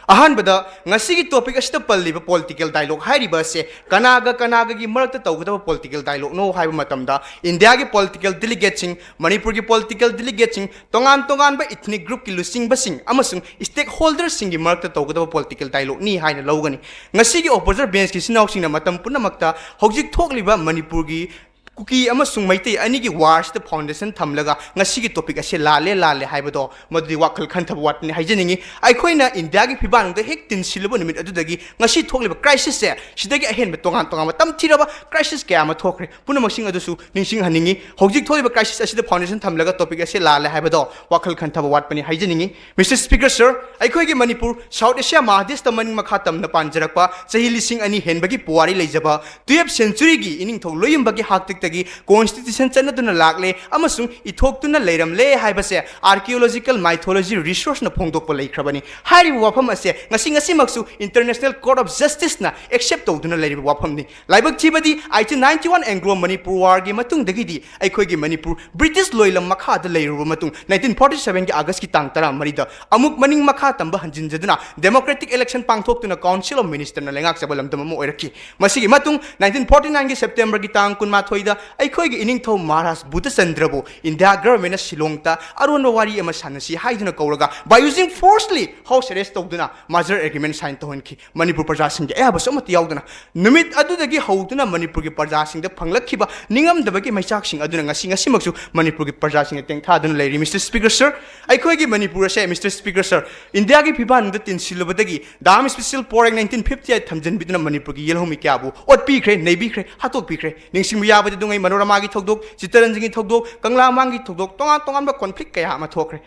ꯑꯍꯥꯟꯕꯗ, ꯉꯁꯤꯒꯤ topic ꯑꯁꯤꯗ ꯄꯜꯂꯤꯕ political dialogue ꯍꯥꯏꯔꯤꯕ ꯑꯁꯦ ꯀꯅꯥꯒ ꯀꯅꯥꯒꯒꯤ ꯃꯔꯛꯇ ꯇꯧꯒꯗꯕ political dialogueꯅꯣ ꯍꯥꯏꯕ ꯃꯇꯝꯗ, Indiaꯒꯤ political delegateꯁꯤꯡ, ꯃꯅꯤꯄꯨꯔꯒꯤ political delegateꯁꯤꯡ, ꯇꯣꯉꯥꯟ ꯇꯣꯉꯥꯟꯕ ethnic groupꯀꯤ ꯂꯨꯆꯤꯡꯕꯁꯤꯡ ꯑꯃꯁꯨꯡ stakeholderꯁꯤꯡꯒꯤ ꯃꯔꯛꯇ ꯇꯧꯒꯗꯕ political dialogueꯅꯤ ꯍꯥꯏꯅ ꯂꯧꯒꯅꯤ꯫ ꯉꯁꯤꯒꯤ observer benchꯀꯤ ꯏꯆꯤꯟ ꯏꯅꯥꯎꯁꯤꯡꯅ ꯃꯇꯝ ꯄꯨꯝꯅꯃꯛꯇ ꯍꯧꯖꯤꯛ ꯊꯣꯛꯂꯤꯕ ꯃꯅꯤꯄꯨꯔꯒꯤ ꯀꯨꯀꯤ ꯑꯃꯁꯨꯡ ꯃꯩꯇꯩ ꯑꯅꯤꯒꯤ warꯁꯤꯗ foundation ꯊꯝꯂꯒ ꯉꯁꯤꯒꯤ topic ꯑꯁꯤ ꯂꯥꯜꯂꯦ, ꯂꯥꯜꯂꯦ ꯍꯥꯏꯕꯗꯣ, ꯃꯗꯨꯗꯤ ꯋꯥꯈꯜ ꯈꯟꯊꯕ ꯋꯥꯠꯄꯅꯤ ꯍꯥꯏꯖꯅꯤꯡꯉꯤ꯫ ꯑꯩꯈꯣꯏꯅ Indiaꯒꯤ ꯐꯤꯕꯥꯛꯅꯨꯡꯗ ꯍꯦꯛ ꯇꯤꯟꯁꯤꯜꯂꯨꯕ ꯅꯨꯃꯤꯠ ꯑꯗꯨꯗꯒꯤ ꯉꯁꯤ ꯊꯣꯛꯂꯤꯕ crisisꯁꯦ, ꯁꯤꯗꯒꯤ ꯑꯍꯦꯟꯕ ꯇꯣꯉꯥꯟ ꯇꯣꯉꯥꯟꯕ ꯇꯝꯊꯤꯔꯕ crisis ꯀꯌꯥ ꯑꯃ ꯊꯣꯛꯈ꯭ꯔꯦ꯫ ꯄꯨꯝꯅꯃꯛꯁꯤꯡ ꯑꯗꯨꯁꯨ ꯅꯤꯡꯁꯤꯡꯍꯟꯅꯤꯡꯉꯤ꯫ ꯍꯧꯖꯤꯛ ꯊꯣꯛꯂꯤꯕ crisis ꯑꯁꯤꯗ foundation ꯊꯝꯂꯒ topic ꯑꯁꯤ ꯂꯥꯜꯂꯦ ꯍꯥꯏꯕꯗꯣ ꯋꯥꯈꯜ ꯈꯟꯊꯕ ꯋꯥꯠꯄꯅꯤ ꯍꯥꯏꯖꯅꯤꯡꯉꯤ꯫ Mister Speaker Sir, ꯑꯩꯈꯣꯏꯒꯤ ꯃꯅꯤꯄꯨꯔ South Asia ꯃꯍꯥꯗꯦꯁꯇ ꯃꯅꯤꯡ ꯃꯈꯥ ꯇꯝꯅ ꯄꯥꯟꯖꯔꯛꯄ, ꯆꯍꯤ ꯂꯤꯁꯤꯡ ꯑꯅꯤ ꯍꯦꯟꯕꯒꯤ ꯄꯨꯋꯥꯔꯤ ꯂꯩꯖꯕ, twelfth centuryꯒꯤ ꯏꯅꯤꯡꯊꯧ ꯂꯣꯏꯌꯝꯕꯒꯤ ꯍꯥꯛꯇꯛꯇꯒꯤ constitution ꯆꯠꯅꯗꯨꯅ ꯂꯥꯛꯂꯦ ꯑꯃꯁꯨꯡ ꯏꯊꯣꯛꯇꯨꯅ ꯂꯩꯔꯝꯂꯦ ꯍꯥꯏꯕꯁꯦ archaeological mythology researchꯅ ꯐꯣꯡꯗꯣꯛꯄ ꯂꯩꯈ꯭ꯔꯕꯅꯤ꯫ ꯍꯥꯏꯔꯤꯕ ꯋꯥꯐꯝ ꯑꯁꯦ ꯉꯁꯤ, ꯉꯁꯤꯃꯛꯁꯨ International Court of Justiceꯅ accept ꯇꯧꯗꯨꯅ ꯂꯩꯔꯤꯕ ꯋꯥꯐꯝꯅꯤ꯫ ꯂꯥꯏꯕꯛ ꯊꯤꯕꯗꯤ, eighteen ninety-one Anglo Manipur Warꯒꯤ ꯃꯇꯨꯡꯗꯒꯤꯗꯤ ꯑꯩꯈꯣꯏꯒꯤ ꯃꯅꯤꯄꯨꯔ British ꯂꯣꯏꯂꯝ ꯃꯈꯥꯗ ꯂꯩꯔꯨꯔꯕ ꯃꯇꯨꯡ, nineteen forty sevenꯒꯤ Augustꯀꯤ ꯇꯥꯡ ꯇꯔꯥ ꯃꯔꯤꯗ ꯑꯃꯨꯛ ꯃꯅꯤꯡ ꯃꯈꯥ ꯇꯝꯕ ꯍꯟꯖꯤꯟꯖꯗꯨꯅ democratic election ꯄꯥꯡꯊꯣꯛꯇꯨꯅ Council of Ministerꯅ ꯂꯩꯉꯥꯛꯆꯕ ꯂꯝꯗꯝ ꯑꯃ ꯑꯣꯏꯔꯛꯈꯤ꯫ ꯃꯁꯤꯒꯤ ꯃꯇꯨꯡ, nineteen forty nineꯒꯤ Septemberꯒꯤ ꯇꯥꯡ ꯀꯨꯟꯃꯥꯊꯣꯏꯗ ꯑꯩꯈꯣꯏꯒꯤ ꯏꯅꯤꯡꯊꯧ ꯃꯍꯥꯔꯥꯖ ꯕꯨꯙꯆꯟꯗ꯭ꯔꯕꯨ India governmentꯅ ꯁꯤꯂꯣꯡꯗ ꯑꯔꯣꯟꯕ ꯋꯥꯔꯤ ꯑꯃ ꯁꯥꯟꯅꯁꯤ ꯍꯥꯏꯗꯨꯅ ꯀꯧꯔꯒ, by using forcefully house arrest ꯇꯧꯗꯨꯅ merger agreement sign ꯇꯧꯍꯟꯈꯤ꯫ ꯃꯅꯤꯄꯨꯔ ꯄ꯭ꯔꯖꯥꯁꯤꯡꯒꯤ ꯑꯌꯥꯕꯁꯨ ꯑꯃꯠꯇ ꯌꯥꯎꯗꯅ꯫ ꯅꯨꯃꯤꯠ ꯑꯗꯨꯗꯒꯤ ꯍꯧꯗꯨꯅ ꯃꯅꯤꯄꯨꯔꯒꯤ ꯄ꯭ꯔꯖꯥꯁꯤꯡꯗ ꯐꯪꯂꯛꯈꯤꯕ ꯅꯤꯡꯉꯝꯗꯕꯒꯤ ꯃꯩꯆꯥꯛꯁꯤꯡ ꯑꯗꯨꯅ ꯉꯁꯤ, ꯉꯁꯤꯃꯛꯁꯨ ꯃꯅꯤꯄꯨꯔꯒꯤ ꯄ꯭ꯔꯖꯥꯁꯤꯡꯅ ꯇꯦꯡꯊꯥꯗꯨꯅ ꯂꯩꯔꯤ꯫ Mister Speaker Sir, ꯑꯩꯈꯣꯏꯒꯤ ꯃꯅꯤꯄꯨꯔ ꯑꯁꯦ, Mister Speaker Sir, Indiaꯒꯤ ꯐꯤꯕꯥꯛꯅꯨꯡꯗ ꯇꯤꯟꯁꯤꯜꯂꯨꯕꯗꯒꯤ Dam Special Power Act nineteen fifty eight ꯊꯝꯖꯤꯟꯕꯤꯗꯨꯅ ꯃꯅꯤꯄꯨꯔꯒꯤ ꯌꯦꯜꯍꯧꯃꯤ ꯀꯌꯥꯕꯨ ꯑꯣꯠꯄꯤꯈ꯭ꯔꯦ, ꯅꯩꯕꯤꯈ꯭ꯔꯦ, ꯍꯥꯠꯇꯣꯛꯄꯤꯈ꯭ꯔꯦ꯫ ꯅꯤꯡꯁꯤꯡꯕ ꯌꯥꯕꯗꯤ ꯑꯗꯨꯉꯩ ꯃꯅꯣꯔꯃꯥꯒꯤ ꯊꯧꯗꯣꯛ, ꯆꯤꯠꯇꯔꯟꯖꯟꯒꯤ ꯊꯧꯗꯣꯛ, ꯀꯪꯂꯥ ꯃꯥꯡꯒꯤ ꯊꯧꯗꯣꯛ, ꯇꯣꯉꯥꯟ ꯇꯣꯉꯥꯟꯕ conflict ꯀꯌꯥ ꯑꯃ ꯊꯣꯛꯈ꯭ꯔꯦ꯫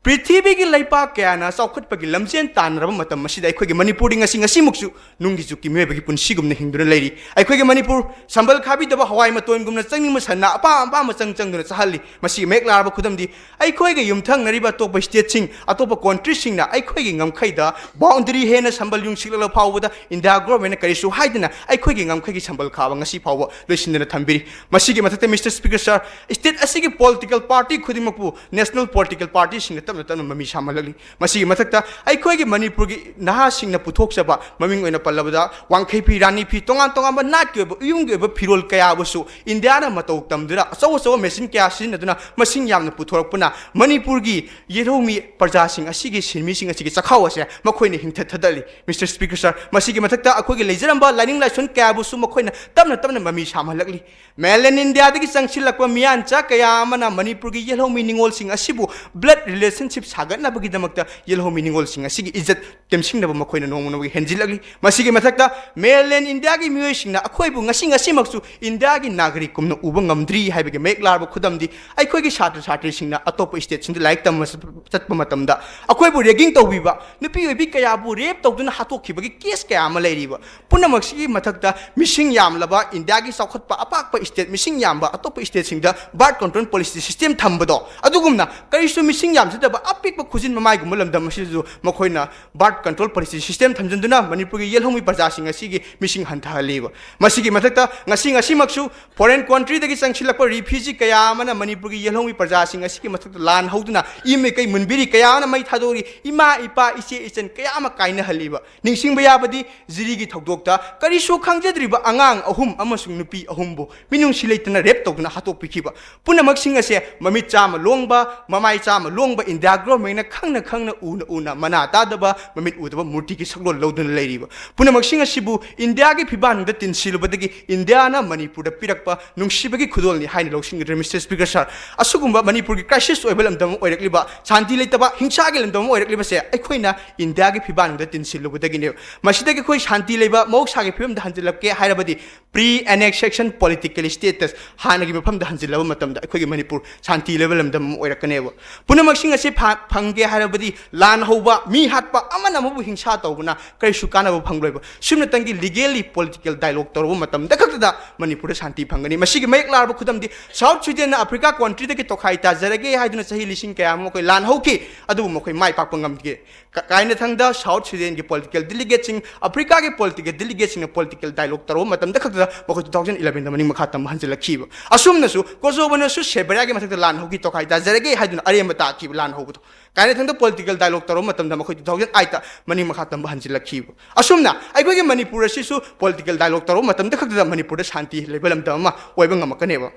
ꯄ꯭ꯔꯤꯊꯤꯕꯤꯒꯤ ꯂꯩꯄꯥꯛ ꯀꯌꯥꯅ ꯆꯥꯎꯈꯠꯄꯒꯤ ꯂꯝꯖꯦꯟ ꯇꯥꯟꯅꯔꯕ ꯃꯇꯝ ꯑꯁꯤꯗ ꯑꯩꯈꯣꯏꯒꯤ ꯃꯅꯤꯄꯨꯔꯗꯤ ꯉꯁꯤ ꯉꯁꯤꯃꯛꯁꯨ ꯅꯨꯡꯒꯤ ꯖꯨꯛꯀꯤ ꯃꯤꯑꯣꯏꯕꯒꯤ ꯄꯨꯟꯁꯤꯒꯨꯝꯅ ꯍꯤꯡꯗꯨꯅ ꯂꯩꯔꯤ꯫ ꯑꯩꯈꯣꯏꯒꯤ ꯃꯅꯤꯄꯨꯔ ꯁꯝꯕꯜ ꯈꯥꯕꯤꯗꯕ ꯍꯋꯥꯏ ꯃꯇꯣꯟꯒꯨꯝꯅ ꯆꯪꯅꯤꯡꯕ ꯁꯟꯅ ꯑꯄꯥꯝ ꯑꯄꯥꯝꯕ ꯆꯪ ꯆꯪꯗꯨꯅ ꯆꯥꯍꯜꯂꯤ꯫ ꯃꯁꯤꯒꯤ ꯃꯌꯦꯛ ꯂꯥꯔꯕ ꯈꯨꯗꯝꯗꯤ ꯑꯩꯈꯣꯏꯒ ꯌꯨꯝꯊꯪꯅꯔꯤꯕ ꯑꯇꯣꯞꯄ stateꯁꯤꯡ, ꯑꯇꯣꯞꯄ countryꯁꯤꯡꯅ ꯑꯩꯈꯣꯏꯒꯤ ꯉꯝꯈꯩꯗ boundary ꯍꯦꯟꯅ ꯁꯝꯕꯜ ꯌꯨꯡꯁꯤꯜꯂꯛꯂ ꯐꯥꯎꯕꯗ India governmentꯅ ꯀꯔꯤꯁꯨ ꯍꯥꯏꯗꯅ ꯑꯩꯈꯣꯏꯒꯤ ꯉꯝꯈꯩꯒꯤ ꯁꯝꯕꯜ ꯈꯥꯕ ꯉꯁꯤ ꯐꯥꯎꯕ ꯂꯣꯏꯁꯤꯟꯗꯅ ꯊꯝꯕꯤꯔꯤ꯫ ꯃꯁꯤꯒꯤ ꯃꯊꯛꯇ, Mister Speaker Sir, state ꯑꯁꯤꯒꯤ political party ꯈꯨꯗꯤꯡꯃꯛꯄꯨ national political partyꯁꯤꯡꯅ ꯇꯞꯅ ꯇꯞꯅ ꯃꯃꯤ ꯁꯥꯝꯍꯜꯂꯛꯂꯤ꯫ ꯃꯁꯤꯒꯤ ꯃꯊꯛꯇ ꯑꯩꯈꯣꯏꯒꯤ ꯃꯅꯤꯄꯨꯔꯒꯤ ꯅꯍꯥꯁꯤꯡꯅ ꯄꯨꯊꯣꯛꯆꯕ, ꯃꯃꯤꯡ ꯑꯣꯏꯅ ꯄꯜꯂꯕꯗ ꯋꯥꯡꯈꯩ ꯐꯤ, ꯔꯥꯅꯤ ꯐꯤ, ꯇꯣꯉꯥꯟ ꯇꯣꯉꯥꯟꯕ ꯅꯥꯠꯀꯤ ꯑꯣꯏꯕ ꯏꯌꯨꯝꯒꯤ ꯑꯣꯏꯕ ꯐꯤꯔꯣꯜ ꯀꯌꯥꯕꯨꯁꯨ Indiaꯅ ꯃꯇꯧ ꯇꯝꯗꯨꯅ ꯑꯆꯧ ꯑꯆꯧꯕ machine ꯀꯌꯥ ꯁꯤꯖꯤꯟꯅꯗꯨꯅ ꯃꯁꯤꯡ ꯌꯥꯝꯅ ꯄꯨꯊꯣꯔꯛꯄꯅ ꯃꯅꯤꯄꯨꯔꯒꯤ ꯌꯦꯜꯍꯧꯃꯤ ꯄ꯭ꯔꯖꯥꯁꯤꯡ ꯑꯁꯤꯒꯤ, ꯁꯤꯟꯃꯤꯁꯤꯡ ꯑꯁꯤꯒꯤ ꯆꯥꯛꯈꯥꯎ ꯑꯁꯦ ꯃꯈꯣꯏꯅ ꯍꯤꯡꯊꯠ ꯊꯗꯠꯂꯤ꯫ Mister Speaker Sir, ꯃꯁꯤꯒꯤ ꯃꯊꯛꯇ ꯑꯩꯈꯣꯏꯒꯤ ꯂꯩꯖꯔꯝꯕ ꯂꯥꯏꯅꯤꯡ ꯂꯥꯏꯁꯣꯟ ꯀꯌꯥꯕꯨꯁꯨ ꯃꯈꯣꯏꯅ ꯇꯞꯅ ꯇꯞꯅ ꯃꯃꯤ ꯁꯥꯝꯍꯜꯂꯛꯂꯤ꯫ Mainland Indiaꯗꯒꯤ ꯆꯪꯁꯤꯜꯂꯛꯄ ꯃꯤꯌꯥꯟꯆꯥ ꯀꯌꯥ ꯑꯃꯅ ꯃꯅꯤꯄꯨꯔꯒꯤ ꯌꯦꯜꯍꯧꯃꯤ ꯅꯤꯉꯣꯜꯁꯤꯡ ꯑꯁꯤꯕꯨ blood relationship ꯁꯥꯒꯠꯅꯕꯒꯤꯗꯃꯛꯇ ꯌꯦꯜꯍꯧꯃꯤ ꯅꯤꯉꯣꯜꯁꯤꯡ ꯑꯁꯤꯒꯤ ꯏꯖꯠ ꯇꯦꯝꯁꯤꯡꯅꯕ ꯃꯈꯣꯏꯅ ꯅꯣꯡꯃ ꯅꯣꯡꯃꯒꯤ ꯍꯦꯟꯖꯤꯜꯂꯛꯂꯤ꯫ ꯃꯁꯤꯒꯤ ꯃꯊꯛꯇ, Mainland Indiaꯒꯤ ꯃꯤꯑꯣꯏꯁꯤꯡꯅ ꯑꯩꯈꯣꯏꯕꯨ ꯉꯁꯤ ꯉꯁꯤꯃꯛꯁꯨ Indiaꯒꯤ ꯅꯥꯒꯔꯤꯛ ꯀꯨꯝꯅ ꯎꯕ ꯉꯝꯗ꯭ꯔꯤ ꯍꯥꯏꯕꯒꯤ ꯃꯌꯦꯛ ꯂꯥꯔꯕ ꯈꯨꯗꯝꯗꯤ ꯑꯩꯈꯣꯏꯒꯤ ꯁꯥꯇ꯭ꯔ ꯁꯥꯇ꯭ꯔꯤꯁꯤꯡꯅ ꯑꯇꯣꯞꯄ stateꯁꯤꯡꯗ ꯂꯥꯏꯔꯤꯛ ꯇꯝꯕ ꯆꯠꯄ ꯃꯇꯝꯗ ꯑꯩꯈꯣꯏꯕꯨ ragging ꯇꯧꯕꯤꯕ, ꯅꯨꯄꯤ ꯑꯣꯏꯕꯤ ꯀꯌꯥꯕꯨ rape ꯇꯧꯗꯨꯅ ꯍꯥꯠꯇꯣꯛꯈꯤꯕꯒꯤ case ꯀꯌꯥ ꯑꯃ ꯂꯩꯔꯤꯕ ꯄꯨꯝꯅꯃꯛꯁꯤꯒꯤ ꯃꯊꯛꯇ, ꯃꯤꯁꯤꯡ ꯌꯥꯝꯂꯕ Indiaꯒꯤ ꯆꯥꯎꯈꯠꯄ ꯑꯄꯥꯛꯄ state, ꯃꯤꯁꯤꯡ ꯌꯥꯝꯕ ꯑꯇꯣꯞꯄ stateꯁꯤꯡꯗ birth control policy system ꯊꯝꯕꯗꯣ, ꯑꯗꯨꯒꯨꯝꯅ ꯀꯔꯤꯁꯨ ꯃꯤꯁꯤꯡ ꯌꯥꯝꯖꯗꯕ ꯑꯄꯤꯛꯄ ꯈꯨꯖꯤꯟ ꯃꯃꯥꯏꯒꯨꯝꯕ ꯂꯝꯗꯝ ꯑꯁꯤꯗꯁꯨ ꯃꯈꯣꯏꯅ birth control policy system ꯊꯝꯖꯤꯟꯗꯨꯅ ꯃꯅꯤꯄꯨꯔꯒꯤ ꯌꯦꯜꯍꯧꯃꯤ ꯄ꯭ꯔꯖꯥꯁꯤꯡ ꯑꯁꯤꯒꯤ ꯃꯤꯁꯤꯡ ꯍꯟꯊꯍꯜꯂꯤꯕ꯫ ꯃꯁꯤꯒꯤ ꯃꯊꯛꯇ, ꯉꯁꯤ ꯉꯁꯤꯃꯛꯁꯨ foreign countryꯗꯒꯤ ꯆꯪꯁꯤꯜꯂꯛꯄ refugee ꯀꯌꯥ ꯑꯃꯅ ꯃꯅꯤꯄꯨꯔꯒꯤ ꯌꯦꯜꯍꯧꯃꯤ ꯄ꯭ꯔꯖꯥꯁꯤꯡ ꯑꯁꯤꯒꯤ ꯃꯊꯛꯇ ꯂꯥꯟ ꯍꯧꯗꯨꯅ ꯏꯃꯩꯀꯩ ꯃꯨꯟꯕꯤꯔꯤ, ꯀꯌꯥ ꯑꯃꯅ ꯃꯩ ꯊꯥꯗꯣꯛꯂꯤ, ꯏꯃꯥ, ꯏꯄꯥ, ꯏꯆꯦ, ꯏꯆꯟ ꯀꯌꯥ ꯑꯃ ꯀꯥꯏꯅꯍꯜꯂꯤꯕ꯫ ꯅꯤꯡꯁꯤꯡꯕ ꯌꯥꯕꯗꯤ, ꯖꯤꯔꯤꯒꯤ ꯊꯧꯗꯣꯛꯇ ꯀꯔꯤꯁꯨ ꯈꯪꯖꯗ꯭ꯔꯤꯕ ꯑꯉꯥꯡ ꯑꯍꯨꯝ ꯑꯃꯁꯨꯡ ꯅꯨꯄꯤ ꯑꯍꯨꯝꯕꯨ ꯃꯤꯅꯨꯡꯁꯤ ꯂꯩꯇꯅ rape ꯇꯧꯗꯨꯅ ꯍꯥꯠꯇꯣꯛꯄꯤꯈꯤꯕ꯫ ꯄꯨꯝꯅꯃꯛꯁꯤꯡ ꯑꯁꯦ ꯃꯃꯤꯠ ꯆꯥꯝꯃ ꯂꯣꯡꯕ, ꯃꯃꯥꯏ ꯆꯥꯝꯃ ꯂꯣꯡꯕ India governmentꯅ ꯈꯪꯅ ꯈꯪꯅ, ꯎꯅ ꯎꯅ, ꯃꯅꯥ ꯇꯥꯗꯕ, ꯃꯃꯤꯠ ꯎꯗꯕ ꯃꯨꯔꯇꯤꯒꯤ ꯁꯛꯂꯣꯟ ꯂꯧꯗꯨꯅ ꯂꯩꯔꯤꯕ꯫ ꯄꯨꯝꯅꯃꯛꯁꯤꯡ ꯑꯁꯤꯕꯨ Indiaꯒꯤ ꯐꯤꯕꯥꯟꯗ ꯇꯤꯟꯁꯤꯜꯂꯨꯕꯗꯒꯤ Indiaꯅ ꯃꯅꯤꯄꯨꯔꯗ ꯄꯤꯔꯛꯄ ꯅꯨꯡꯁꯤꯕꯒꯤ ꯈꯨꯗꯣꯜꯅꯤ ꯍꯥꯏꯅ ꯂꯧꯁꯤꯟꯒꯗ꯭ꯔꯦ꯫ Mister Speaker Sir, ꯑꯁꯤꯒꯨꯝꯕ ꯃꯅꯤꯄꯨꯔꯒꯤ crisis ꯑꯣꯏꯕ ꯂꯝꯗꯝ ꯑꯃ ꯑꯣꯏꯔꯛꯂꯤꯕ, ꯁꯥꯟꯇꯤ ꯂꯩꯇꯕ, ꯍꯤꯡꯁꯥꯒꯤ ꯂꯝꯗꯝ ꯑꯃ ꯑꯣꯏꯔꯛꯂꯤꯕꯁꯦ ꯑꯩꯈꯣꯏꯅ Indiaꯒꯤ ꯐꯤꯕꯥꯟꯗ ꯇꯤꯟꯁꯤꯜꯂꯨꯕꯗꯒꯤꯅꯦꯕ꯫ ꯃꯁꯤꯗꯒꯤ ꯑꯩꯈꯣꯏ ꯁꯥꯟꯇꯤ ꯂꯩꯕ ꯃꯍꯧꯁꯥꯒꯤ ꯐꯤꯕꯝꯗ ꯍꯟꯖꯤꯜꯂꯛꯀꯦ ꯍꯥꯏꯔꯕꯗꯤ, pre-annexation political status, ꯍꯥꯟꯅꯒꯤ ꯃꯐꯝꯗ ꯍꯟꯖꯤꯜꯂꯕ ꯃꯇꯝꯗ ꯑꯩꯈꯣꯏꯒꯤ ꯃꯅꯤꯄꯨꯔ ꯁꯥꯟꯇꯤ ꯂꯩꯕ ꯂꯝꯗꯝ ꯑꯃ ꯑꯣꯏꯔꯛꯀꯅꯦꯕ꯫ ꯄꯨꯝꯅꯃꯛꯁꯤꯡ ꯑꯁꯤ ꯐ- ꯐꯪꯒꯦ ꯍꯥꯏꯔꯕꯗꯤ ꯂꯥꯟ ꯍꯧꯕ, ꯃꯤ ꯍꯥꯠꯄ, ꯑꯃꯅ ꯑꯃꯕꯨ ꯍꯤꯡꯁꯥ ꯇꯧꯕꯅ ꯀꯔꯤꯁꯨ ꯀꯥꯟꯅꯕ ꯐꯪꯂꯣꯏꯕ꯫ ꯁꯨꯞꯅꯇꯪꯒꯤ legally political dialogue ꯇꯧꯔꯕ ꯃꯇꯝꯗ ꯈꯛꯇꯗ ꯃꯅꯤꯄꯨꯔꯗ ꯁꯥꯟꯇꯤ ꯐꯪꯒꯅꯤ꯫ ꯃꯁꯤꯒꯤ ꯃꯌꯦꯛ ꯂꯥꯔꯕ ꯈꯨꯗꯝꯗꯤ South Sudanꯅ Africa countryꯗꯒꯤ ꯇꯣꯈꯥꯏ ꯇꯥꯖꯔꯒꯦ ꯍꯥꯏꯗꯨꯅ ꯆꯍꯤ ꯂꯤꯁꯤꯡ ꯀꯌꯥ ꯑꯃ ꯃꯈꯣꯏ ꯂꯥꯟ ꯍꯧꯈꯤ, ꯑꯗꯨꯕꯨ ꯃꯈꯣꯏ ꯃꯥꯏ ꯄꯥꯛꯄ ꯉꯝꯈꯤ꯫ ꯀ- ꯀꯥꯏꯅꯊꯪꯗ South Sudanꯒꯤ political delegateꯁꯤꯡ, Africaꯒꯤ political delegateꯁꯤꯡꯅ political dialogue ꯇꯧꯔꯕ ꯃꯇꯝꯗ ꯈꯛꯇꯗ ꯃꯈꯣꯏ two thousand elevenꯗ ꯃꯅꯤꯡ ꯃꯈꯥ ꯇꯝꯕ ꯍꯟꯖꯤꯜꯂꯛꯈꯤꯕ꯫ ꯑꯁꯨꯝꯅꯁꯨ ꯀꯣꯁꯣꯚꯣꯅꯁꯨ ꯁꯦꯔꯕꯤꯌꯥꯒꯤ ꯃꯊꯛꯇ ꯂꯥꯟ ꯍꯧꯈꯤ, ꯇꯣꯈꯥꯏ ꯇꯥꯖꯔꯒꯦ ꯍꯥꯏꯗꯨꯅ ꯑꯔꯦꯝꯕ ꯇꯥꯈꯤꯕ ꯂꯥꯟ ꯍꯧꯕꯗꯣ꯫ ꯀꯥꯏꯅꯊꯪꯗ political dialogue ꯇꯧꯔꯕ ꯃꯇꯝꯗ ꯃꯈꯣꯏ two thousand eightꯇ ꯃꯅꯤꯡ ꯃꯈꯥ ꯇꯝꯕ ꯍꯟꯖꯤꯜꯂꯛꯈꯤꯕ꯫ ꯑꯁꯨꯝꯅ ꯑꯩꯈꯣꯏꯒꯤ ꯃꯅꯤꯄꯨꯔ ꯑꯁꯤꯁꯨ political dialogue ꯇꯧꯔꯕ ꯃꯇꯝꯗ ꯈꯛꯇꯗ ꯃꯅꯤꯄꯨꯔꯗ ꯁꯥꯟꯇꯤ ꯂꯩꯕ ꯂꯝꯗꯝ ꯑꯃ ꯑꯣꯏꯕ ꯉꯝꯃꯛꯀꯅꯦꯕ꯫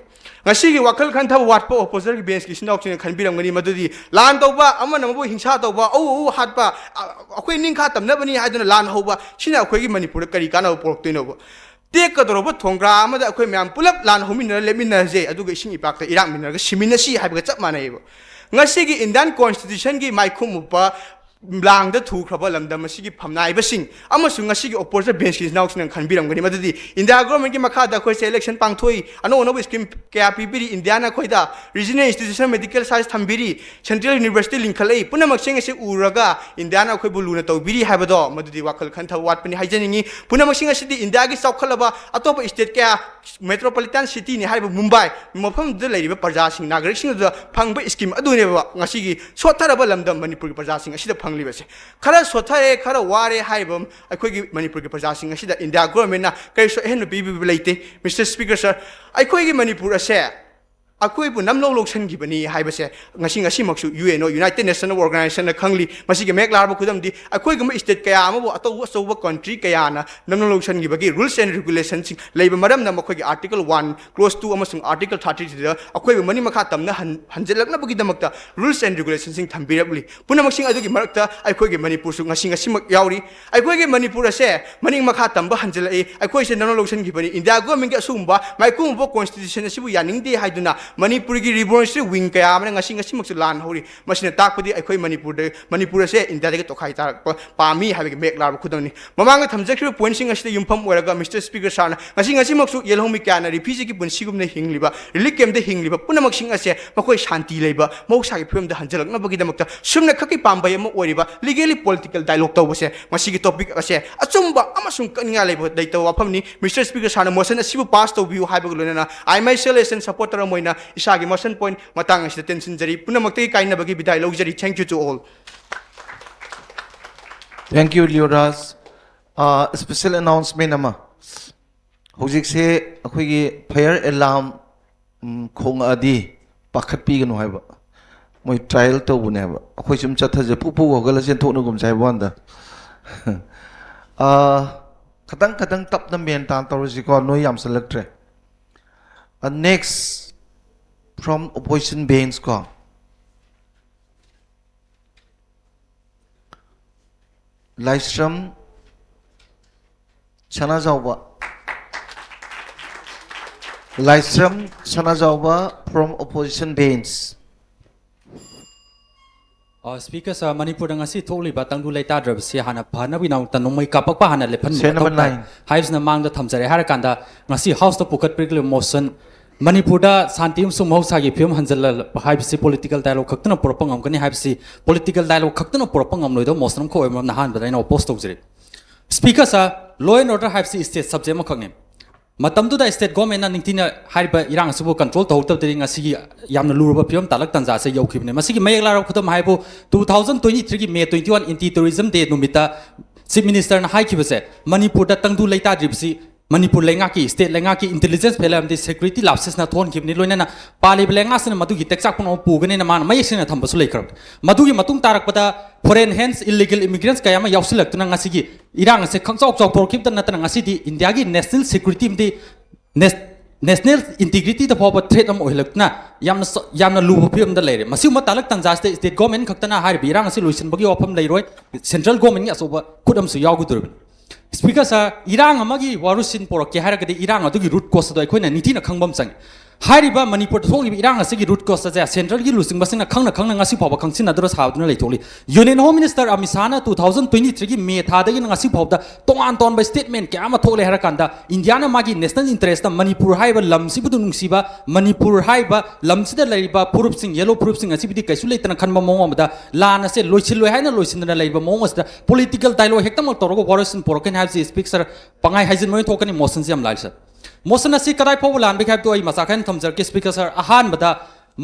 ꯉꯁꯤꯒꯤ ꯋꯥꯈꯜ ꯈꯟꯊꯕ ꯋꯥꯠꯄ oppositionꯒꯤ benchꯀꯤ ꯏꯆꯤꯟ ꯏꯅꯥꯎꯁꯤꯡꯅ ꯈꯟꯕꯤꯔꯝꯒꯅꯤ ꯃꯗꯨꯗꯤ ꯂꯥꯟ ꯇꯧꯕ, ꯑꯃꯅ ꯑꯃꯕꯨ ꯍꯤꯡꯁꯥ ꯇꯧꯕ, ꯑꯎ ꯑꯎ ꯍꯥꯠꯄ, ꯑ- ꯑꯩꯈꯣꯏ ꯅꯤꯡꯈꯥ ꯇꯝꯅꯕꯅꯤ ꯍꯥꯏꯗꯨꯅ ꯂꯥꯟ ꯍꯧꯕ, ꯁꯤꯅ ꯑꯩꯈꯣꯏꯒꯤ ꯃꯅꯤꯄꯨꯔꯗ ꯀꯔꯤ ꯀꯥꯟꯅꯕ ꯄꯨꯔꯛꯇꯣꯏꯅꯣꯕ? ꯇꯦꯛꯀꯗꯧꯔꯕ ꯊꯣꯡꯒ꯭ꯔꯥ ꯑꯃꯗ ꯑꯩꯈꯣꯏ ꯃꯌꯥꯝ ꯄꯨꯂꯞ ꯂꯥꯟ ꯍꯧꯃꯤꯟꯅꯔ ꯂꯦꯞꯃꯤꯟꯅꯔꯁꯦ, ꯑꯗꯨꯒ ꯏꯁꯤꯡ ꯏꯄꯥꯛꯇ ꯏꯔꯥꯛꯃꯤꯟꯅꯔꯒ ꯁꯤꯃꯤꯟꯅꯁꯤ ꯍꯥꯏꯕꯒ ꯆꯞ ꯃꯥꯟꯅꯩꯑꯕ꯫ ꯉꯁꯤꯒꯤ Indian Constitutionꯒꯤ ꯃꯥꯏꯈꯨꯝ ꯎꯞꯄ ꯂꯥꯡꯗ ꯊꯨꯈ꯭ꯔꯕ ꯂꯝꯗꯝ ꯑꯁꯤꯒꯤ ꯐꯝꯅꯥꯏꯕꯁꯤꯡ ꯑꯃꯁꯨꯡ ꯉꯁꯤꯒꯤ opposition benchꯀꯤ ꯏꯆꯤꯟ ꯏꯅꯥꯎꯁꯤꯡꯅ ꯈꯟꯕꯤꯔꯝꯒꯅꯤ ꯃꯗꯨꯗꯤ India governmentꯀꯤ ꯃꯈꯥꯗ ꯑꯩꯈꯣꯏꯁꯦ election ꯄꯥꯡꯊꯣꯛꯏ, ꯑꯅꯧ ꯑꯅꯧꯕ scheme ꯀꯌꯥ ꯄꯤꯕꯤꯔꯤ, Indiaꯅ ꯑꯩꯈꯣꯏꯗ regional institution medical science ꯊꯝꯕꯤꯔꯤ, central university ꯂꯤꯡꯈꯠꯂꯛꯏ, ꯄꯨꯝꯅꯃꯛꯁꯤꯡ ꯑꯁꯤ ꯎꯔꯒ Indiaꯅ ꯑꯩꯈꯣꯏꯕꯨ ꯂꯨꯅ ꯇꯧꯕꯤꯔꯤ ꯍꯥꯏꯕꯗꯣ ꯃꯗꯨꯗꯤ ꯋꯥꯈꯜ ꯈꯟꯊꯕ ꯋꯥꯠꯄꯅꯤ ꯍꯥꯏꯖꯅꯤꯡꯉꯤ꯫ ꯄꯨꯝꯅꯃꯛꯁꯤꯡ ꯑꯁꯤꯗꯤ Indiaꯒꯤ ꯆꯥꯎꯈꯠꯂꯕ ꯑꯇꯣꯞꯄ state ꯀꯌꯥ, metropolitan cityꯅꯤ ꯍꯥꯏꯔꯤꯕ ꯃꯨꯝꯕꯥꯏ ꯃꯐꯝꯗꯨꯗ ꯂꯩꯔꯤꯕ ꯄ꯭ꯔꯖꯥꯁꯤꯡ, ꯅꯥꯒꯔꯤꯛꯁꯤꯡ ꯑꯗꯨꯗ ꯐꯪꯕ scheme ꯑꯗꯨꯅꯦꯕ ꯉꯁꯤꯒꯤ ꯁꯣꯠꯊꯔꯕ ꯂꯝꯗꯝ ꯃꯅꯤꯄꯨꯔꯒꯤ ꯄ꯭ꯔꯖꯥꯁꯤꯡ ꯑꯁꯤꯗ ꯐꯪꯂꯤꯕꯁꯦ꯫ ꯈꯔ ꯁꯣꯠꯊꯔꯦ, ꯈꯔ ꯋꯥꯔꯦ ꯍꯥꯏꯔꯤꯕ ꯑꯩꯈꯣꯏꯒꯤ ꯃꯅꯤꯄꯨꯔꯒꯤ ꯄ꯭ꯔꯖꯥꯁꯤꯡ ꯑꯁꯤꯗ India governmentꯅ ꯀꯔꯤꯁꯨ ꯑꯍꯦꯟꯕ ꯄꯤꯕꯤꯕ ꯂꯩꯇꯦ꯫ Mister Speaker sir, ꯑꯩꯈꯣꯏꯒꯤ ꯃꯅꯤꯄꯨꯔ ꯑꯁꯦ ꯑꯩꯈꯣꯏꯕꯨ ꯅꯝꯂꯧ ꯂꯧꯁꯤꯟꯈꯤꯕꯅꯤ ꯍꯥꯏꯕꯁꯦ ꯉꯁꯤ, ꯉꯁꯤꯃꯛꯁꯨ UNO, United National Organizationꯅ ꯈꯪꯂꯤ꯫ ꯃꯁꯤꯒꯤ ꯃꯌꯦꯛ ꯂꯥꯔꯕ ꯈꯨꯗꯝꯗꯤ ꯑꯩꯈꯣꯏꯒꯨꯝꯕ state ꯀꯌꯥ ꯑꯃꯕꯨ ꯑꯇꯧꯕ ꯑꯆꯧꯕ country ꯀꯌꯥꯅ ꯅꯝꯂꯧ ꯂꯧꯁꯤꯟꯈꯤꯕꯒꯤ rules and regulationꯁꯤꯡ ꯂꯩꯕ ꯃꯔꯝꯅ ꯃꯈꯣꯏꯒꯤ Article one, Clause two ꯑꯃꯁꯨꯡ Article thirty three ꯑꯩꯈꯣꯏꯕꯨ ꯃꯅꯤꯡ ꯃꯈꯥ ꯇꯝꯅ ꯍꯟ-, ꯍꯟꯖꯤꯜꯂꯛꯅꯕꯒꯤꯗꯃꯛꯇ rules and regulationꯁꯤꯡ ꯊꯝꯕꯤꯔꯛꯂꯤ꯫ ꯄꯨꯝꯅꯃꯛꯁꯤꯡ ꯑꯗꯨꯒꯤ ꯃꯔꯛꯇ ꯑꯩꯈꯣꯏꯒꯤ ꯃꯅꯤꯄꯨꯔꯁꯨ ꯉꯁꯤ, ꯉꯁꯤꯃꯛ ꯌꯥꯎꯔꯤ꯫ ꯑꯩꯈꯣꯏꯒꯤ ꯃꯅꯤꯄꯨꯔ ꯑꯁꯦ ꯃꯅꯤꯡ ꯃꯈꯥ ꯇꯝꯕ ꯍꯟꯖꯤꯜꯂꯛꯏ꯫ ꯑꯩꯈꯣꯏꯁꯦ ꯅꯝꯂꯧ ꯂꯧꯁꯤꯟꯈꯤꯕꯅꯤ꯫ India governmentꯀꯤ ꯑꯁꯤꯒꯨꯝꯕ ꯃꯥꯏꯈꯨꯝ ꯎꯞꯄ constitution ꯑꯁꯤꯕꯨ ꯌꯥꯅꯤꯡꯗꯦ ꯍꯥꯏꯗꯨꯅ ꯃꯅꯤꯄꯨꯔꯒꯤ revolutionary wing ꯀꯌꯥ ꯑꯃꯅ ꯉꯁꯤ ꯉꯁꯤꯃꯛꯁꯨ ꯂꯥꯟ ꯍꯧꯔꯤ꯫ ꯃꯁꯤꯅ ꯇꯥꯛꯄꯗꯤ ꯑꯩꯈꯣꯏ ꯃꯅꯤꯄꯨꯔꯗ, ꯃꯅꯤꯄꯨꯔ ꯑꯁꯦ ꯏꯟꯗꯤꯌꯥꯗꯒꯤ ꯇꯣꯈꯥꯏ ꯇꯥꯔꯛꯄ ꯄꯥꯝꯃꯤ ꯍꯥꯏꯕꯒꯤ ꯃꯌꯦꯛ ꯂꯥꯔꯕ ꯈꯨꯗꯝꯅꯤ꯫ ꯃꯃꯥꯡꯗ ꯊꯝꯖꯈ꯭ꯔꯤꯕ pointꯁꯤꯡ ꯑꯁꯤꯗ ꯌꯨꯝꯐꯝ ꯑꯣꯏꯔꯒ, Mister Speaker sirꯅ, ꯉꯁꯤ ꯉꯁꯤꯃꯛꯁꯨ ꯌꯦꯜꯍꯧꯃꯤ ꯀꯌꯥꯅ refugeeꯒꯤ ꯄꯨꯟꯁꯤꯒꯨꯝꯅ ꯍꯤꯡꯂꯤꯕ, relief campꯇ ꯍꯤꯡꯂꯤꯕ ꯄꯨꯝꯅꯃꯛꯁꯤꯡ ꯑꯁꯦ ꯃꯈꯣꯏ ꯁꯥꯟꯇꯤ ꯂꯩꯕ ꯃꯍꯧꯁꯥꯒꯤ ꯐꯤꯕꯝꯗ ꯍꯟꯖꯤꯜꯂꯛꯅꯕꯒꯤꯗꯃꯛꯇ ꯁꯨꯝꯅ ꯈꯛꯀꯤ ꯄꯥꯝꯕꯩ ꯑꯃ ꯑꯣꯏꯔꯤꯕ legally political dialogue ꯇꯧꯕꯁꯦ, ꯃꯁꯤꯒꯤ topic ꯑꯁꯦ ꯑꯆꯨꯝꯕ ꯑꯃꯁꯨꯡ ꯀꯛꯅꯤꯡꯉꯥꯏ ꯂꯩꯕ, ꯂꯩꯇꯕ ꯋꯥꯐꯝꯅꯤ꯫ Mister Speaker sirꯅ motion ꯑꯁꯤꯕꯨ pass ꯇꯧꯕꯤꯌꯨ ꯍꯥꯏꯕꯒ ꯂꯣꯏꯅꯅ, I myself as a supporter ꯑꯃ ꯑꯣꯏꯅ ꯏꯁꯥꯒꯤ motion point ꯃꯇꯥꯡ ꯑꯁꯤꯗ ꯇꯦꯟꯁꯤꯟꯖꯔꯤ꯫ ꯄꯨꯝꯅꯃꯛꯇꯒꯤ ꯀꯥꯏꯅꯕꯒꯤ ꯕꯤꯗꯥꯏ ꯂꯧꯖꯔꯤ꯫ Thank you to all. Thank you, Lioraj. Uh, special announcement ꯑꯃ, ꯍꯧꯖꯤꯛꯁꯦ ꯑꯩꯈꯣꯏꯒꯤ fire alarm, ꯎꯝ, ꯈꯣꯡꯉꯛꯑꯗꯤ ꯄꯥꯈꯠꯄꯤꯒꯅꯨ ꯍꯥꯏꯕ꯫ ꯃꯣꯏ trial ꯇꯧꯕꯅꯦ ꯍꯥꯏꯕ꯫ ꯑꯩꯈꯣꯏ ꯁꯨꯝ ꯆꯠꯊꯁꯦ, ꯄꯨꯛ ꯄꯨꯛ ꯍꯧꯒꯠꯂ ꯆꯦꯟꯊꯣꯛꯅꯒꯨꯝꯁꯦ ꯍꯥꯏꯕ ꯋꯥꯅꯤꯗ꯫ ꯑꯥ, ꯈꯇꯪ ꯈꯇꯪ ꯇꯞꯅ ꯃꯦꯟ ꯇꯥꯅ ꯇꯧꯔꯁꯤꯀꯣ, ꯅꯣꯏ ꯌꯥꯝꯁꯜꯂꯛꯇ꯭ꯔꯦ꯫ ꯑ, next, from opposition bench ꯀꯣ, ꯂꯥꯏꯁ꯭ꯔꯝ ꯁꯅꯥꯖꯥꯎꯕ꯫ ꯂꯥꯏꯁ꯭ꯔꯝ ꯁꯅꯥꯖꯥꯎꯕ from opposition bench. ꯑ, Speaker sir, ꯃꯅꯤꯄꯨꯔꯗ ꯉꯁꯤ ꯊꯣꯛꯂꯤꯕ ꯇꯪꯗꯨ ꯂꯩꯇꯥꯗ꯭ꯔꯕꯁꯤ ꯍꯥꯟꯅ ꯐꯅꯕꯒꯤꯗꯃꯛꯇ ꯅꯣꯡꯃꯩ ꯀꯥꯞꯄꯛꯄ ꯍꯥꯟꯅ ꯂꯦꯞꯍꯟꯕ Serial number ꯃꯊꯧ ꯇꯥꯏ nine. ꯍꯥꯏꯕꯁꯤꯅ ꯃꯥꯡꯗ ꯊꯝꯖꯔꯦ꯫ ꯍꯥꯏꯔꯀꯥꯟꯗ ꯉꯁꯤ Houseꯇ ꯄꯨꯈꯠꯄꯤꯔꯛꯂꯤꯕ motion, ꯃꯅꯤꯄꯨꯔꯗ ꯁꯥꯟꯇꯤ ꯑꯃꯁꯨꯡ ꯃꯍꯧꯁꯥꯒꯤ ꯐꯤꯕꯝ ꯍꯟꯖꯤꯜꯂꯛꯄ ꯍꯥꯏꯕꯁꯤ political dialogue ꯈꯛꯇꯅ ꯄꯨꯔꯛꯄ ꯉꯝꯒꯅꯤ ꯍꯥꯏꯕꯁꯤ, political dialogue ꯈꯛꯇꯅ ꯄꯨꯔꯛꯄ ꯉꯝꯂꯣꯏꯗꯕ motion ꯑꯃꯈꯛ ꯑꯣꯏꯕ ꯃꯔꯝꯅ ꯑꯍꯥꯟꯕꯗ ꯑꯩꯅ oppose ꯇꯧꯖꯔꯤ꯫ Speaker sir, law and order ꯍꯥꯏꯕꯁꯤ state subject ꯑꯃꯈꯛꯅꯤ꯫ ꯃꯇꯝꯗꯨꯗ state governmentꯅ ꯅꯤꯡꯊꯤꯅ ꯍꯥꯏꯔꯤꯕ ꯏꯔꯥꯡ ꯑꯁꯤꯕꯨ control ꯇꯧꯍꯧꯗꯕꯗꯒꯤ ꯉꯁꯤꯒꯤ ꯌꯥꯝꯅ ꯂꯨꯔꯕ ꯐꯤꯕꯝ ꯇꯥꯂꯛ ꯇꯥꯟꯖꯥ ꯑꯁꯤ ꯌꯧꯈꯤꯕꯅꯤ꯫ ꯃꯁꯤꯒꯤ ꯃꯌꯦꯛ ꯂꯥꯔꯕ ꯈꯨꯗꯝ ꯍꯥꯏꯕꯨ, two thousand twenty threeꯒꯤ May twenty one Anti Terrorism Day ꯅꯨꯃꯤꯠꯇ Chief Ministerꯅ ꯍꯥꯏꯈꯤꯕꯁꯦ, ꯃꯅꯤꯄꯨꯔꯗ ꯇꯪꯗꯨ ꯂꯩꯇꯥꯗ꯭ꯔꯤꯕꯁꯤ ꯃꯅꯤꯄꯨꯔ ꯂꯩꯉꯥꯛꯀꯤ, state ꯂꯩꯉꯥꯛꯀꯤ intelligence failure ꯑꯃꯗꯤ security lapsesꯅ ꯊꯣꯛꯍꯟꯈꯤꯕꯅꯤ꯫ ꯂꯣꯏꯅꯅ ꯄꯥꯜꯂꯤꯕ ꯂꯩꯉꯥꯛꯁꯤꯅ ꯃꯗꯨꯒꯤ ꯇꯦꯛꯆꯥꯛ ꯄꯨꯝꯅꯃꯛ ꯄꯨꯒꯅꯤꯅ ꯃꯥꯅ ꯃꯌꯦꯛ ꯁꯦꯡꯅ ꯊꯝꯕꯁꯨ ꯂꯩꯈ꯭ꯔꯕꯅꯤ꯫ ꯃꯗꯨꯒꯤ ꯃꯇꯨꯡ ꯇꯥꯔꯛꯄꯗ foreign hands, illegal immigrants ꯀꯌꯥ ꯑꯃ ꯌꯥꯎꯁꯤꯜꯂꯛꯇꯨꯅ ꯉꯁꯤꯒꯤ ꯏꯔꯥꯡ ꯑꯁꯦ ꯈꯪꯆꯥꯎ ꯆꯥꯎꯊꯣꯔꯛꯈꯤꯕꯇ ꯅꯠꯇꯅ ꯉꯁꯤꯗꯤ ꯏꯟꯗꯤꯌꯥꯒꯤ national security ꯑꯃꯗꯤ national integrityꯗ ꯐꯥꯎꯕ threat ꯑꯃ ꯑꯣꯏꯍꯜꯂꯛꯇꯨꯅ ꯌꯥꯝꯅ ꯆ-, ꯌꯥꯝꯅ ꯂꯨꯕ ꯐꯤꯕꯝꯗ ꯂꯩꯔꯦ꯫ ꯃꯁꯤꯒꯨꯝꯕ ꯇꯥꯂꯛ ꯇꯥꯟꯖꯥꯁꯤꯗ state government ꯈꯛꯇꯅ ꯍꯥꯏꯔꯤꯕ ꯏꯔꯥꯡ ꯑꯁꯤ ꯂꯣꯏꯁꯤꯟꯕꯒꯤ ꯋꯥꯐꯝ ꯂꯩꯔꯣꯏ, central governmentꯀꯤ ꯑꯆꯧꯕ ꯈꯨꯠ ꯑꯃꯁꯨ ꯌꯥꯎꯒꯗꯧꯔꯤꯕꯅꯤ꯫ Speaker sir, ꯏꯔꯥꯡ ꯑꯃꯒꯤ ꯋꯥꯔꯨꯁꯤꯟ ꯄꯨꯔꯛꯀꯦ ꯍꯥꯏꯔꯒꯗꯤ ꯏꯔꯥꯡ ꯑꯗꯨꯒꯤ root cause ꯑꯗꯣ ꯑꯩꯈꯣꯏꯅ ꯅꯤꯡꯊꯤꯅ ꯈꯪꯕ ꯑꯃ ꯆꯪꯉꯤ꯫ ꯍꯥꯏꯔꯤꯕ ꯃꯅꯤꯄꯨꯔꯗ ꯊꯣꯛꯂꯤꯕ ꯏꯔꯥꯡ ꯑꯁꯤꯒꯤ ꯔꯨꯠ ꯀꯣꯁ ꯑꯁꯦ ꯁꯦꯟꯇ꯭ꯔꯦꯜꯒꯤ ꯂꯨꯆꯤꯡꯕꯁꯤꯡꯅ ꯈꯪꯅ ꯈꯪꯅ ꯉꯁꯤ ꯐꯥꯎꯕ ꯈꯪꯁꯤꯟꯅꯗꯨꯅ ꯁꯥꯗꯨꯅ ꯂꯩꯊꯣꯛꯂꯤ꯫ ꯌꯨꯅꯤꯌꯟ ꯍꯣꯝ ꯃꯤꯅꯤꯁꯇꯔ ꯑꯃꯤꯠ ꯁꯥꯍꯅ ꯇꯨ ꯊꯥꯎꯖꯟ ꯇ꯭ꯋꯦꯟꯇꯤ ꯊ꯭ꯔꯤꯒꯤ ꯃꯦ ꯊꯥꯗꯒꯤꯅ ꯉꯁꯤ ꯐꯥꯎꯕꯗ ꯇꯣꯉꯥꯟ ꯇꯣꯉꯥꯟꯕ ꯁ꯭ꯇꯦꯠꯃꯦꯟ ꯀꯌꯥ ꯑꯃ ꯊꯣꯛꯂꯦ ꯍꯥꯏꯔ ꯀꯥꯟꯗ, ꯏꯟꯗꯤꯌꯥꯅ ꯃꯥꯒꯤ ꯅꯦꯁꯅꯦꯜ ꯏꯟꯇꯔꯦꯁꯇ ꯃꯅꯤꯄꯨꯔ ꯍꯥꯏꯔꯤꯕ ꯂꯝꯁꯤꯕꯨꯗ ꯅꯨꯡꯁꯤꯕ, ꯃꯅꯤꯄꯨꯔ ꯍꯥꯏꯔꯤꯕ ꯂꯝꯁꯤꯗ ꯂꯩꯔꯤꯕ ꯐꯨꯔꯨꯞꯁꯤꯡ, ꯌꯦꯜꯂꯣ ꯐꯨꯔꯨꯞꯁꯤꯡ ꯑꯁꯤꯕꯨꯗꯤ ꯀꯩꯁꯨ ꯂꯩꯇꯅ ꯈꯟꯕ ꯃꯑꯣꯡ ꯑꯃꯗ, ꯂꯥꯟ ꯑꯁꯦ ꯂꯣꯏꯁꯤꯜꯂꯣꯏ ꯍꯥꯏꯅ ꯂꯣꯏꯁꯤꯟꯗꯅ ꯂꯩꯔꯤꯕ ꯃꯑꯣꯡ ꯑꯁꯤꯗ ꯄꯣꯂꯤꯇꯤꯀꯦꯜ ꯗꯥꯏꯂꯣꯒ ꯍꯦꯛꯇꯃꯛ ꯇꯧꯔꯒ ꯋꯥꯔꯣꯏꯁꯤꯟ ꯄꯨꯔꯛꯀꯅꯤ ꯍꯥꯏꯕꯁꯤ ꯁ꯭ꯄꯤꯀꯔ ꯄꯪꯍꯥꯏ ꯍꯥꯏꯖꯤꯟꯕ ꯑꯣꯏꯅ ꯊꯣꯛꯀꯅꯤ꯫ ꯃꯣꯁꯟꯁꯤ ꯌꯥꯝ ꯂꯥꯜꯂꯤ ꯁꯥꯔ꯫ ꯃꯣꯁꯟ ꯑꯁꯤ ꯀꯗꯥꯏ ꯐꯥꯎꯕ ꯂꯥꯟꯕꯒꯦ ꯍꯥꯏꯕꯗꯨ ꯑꯩ ꯃꯆꯥ ꯈꯔ ꯊꯝꯖꯔꯛꯀꯦ ꯁ꯭ꯄꯤꯀꯔ ꯁꯥꯔ꯫ ꯑꯍꯥꯟꯕꯗ,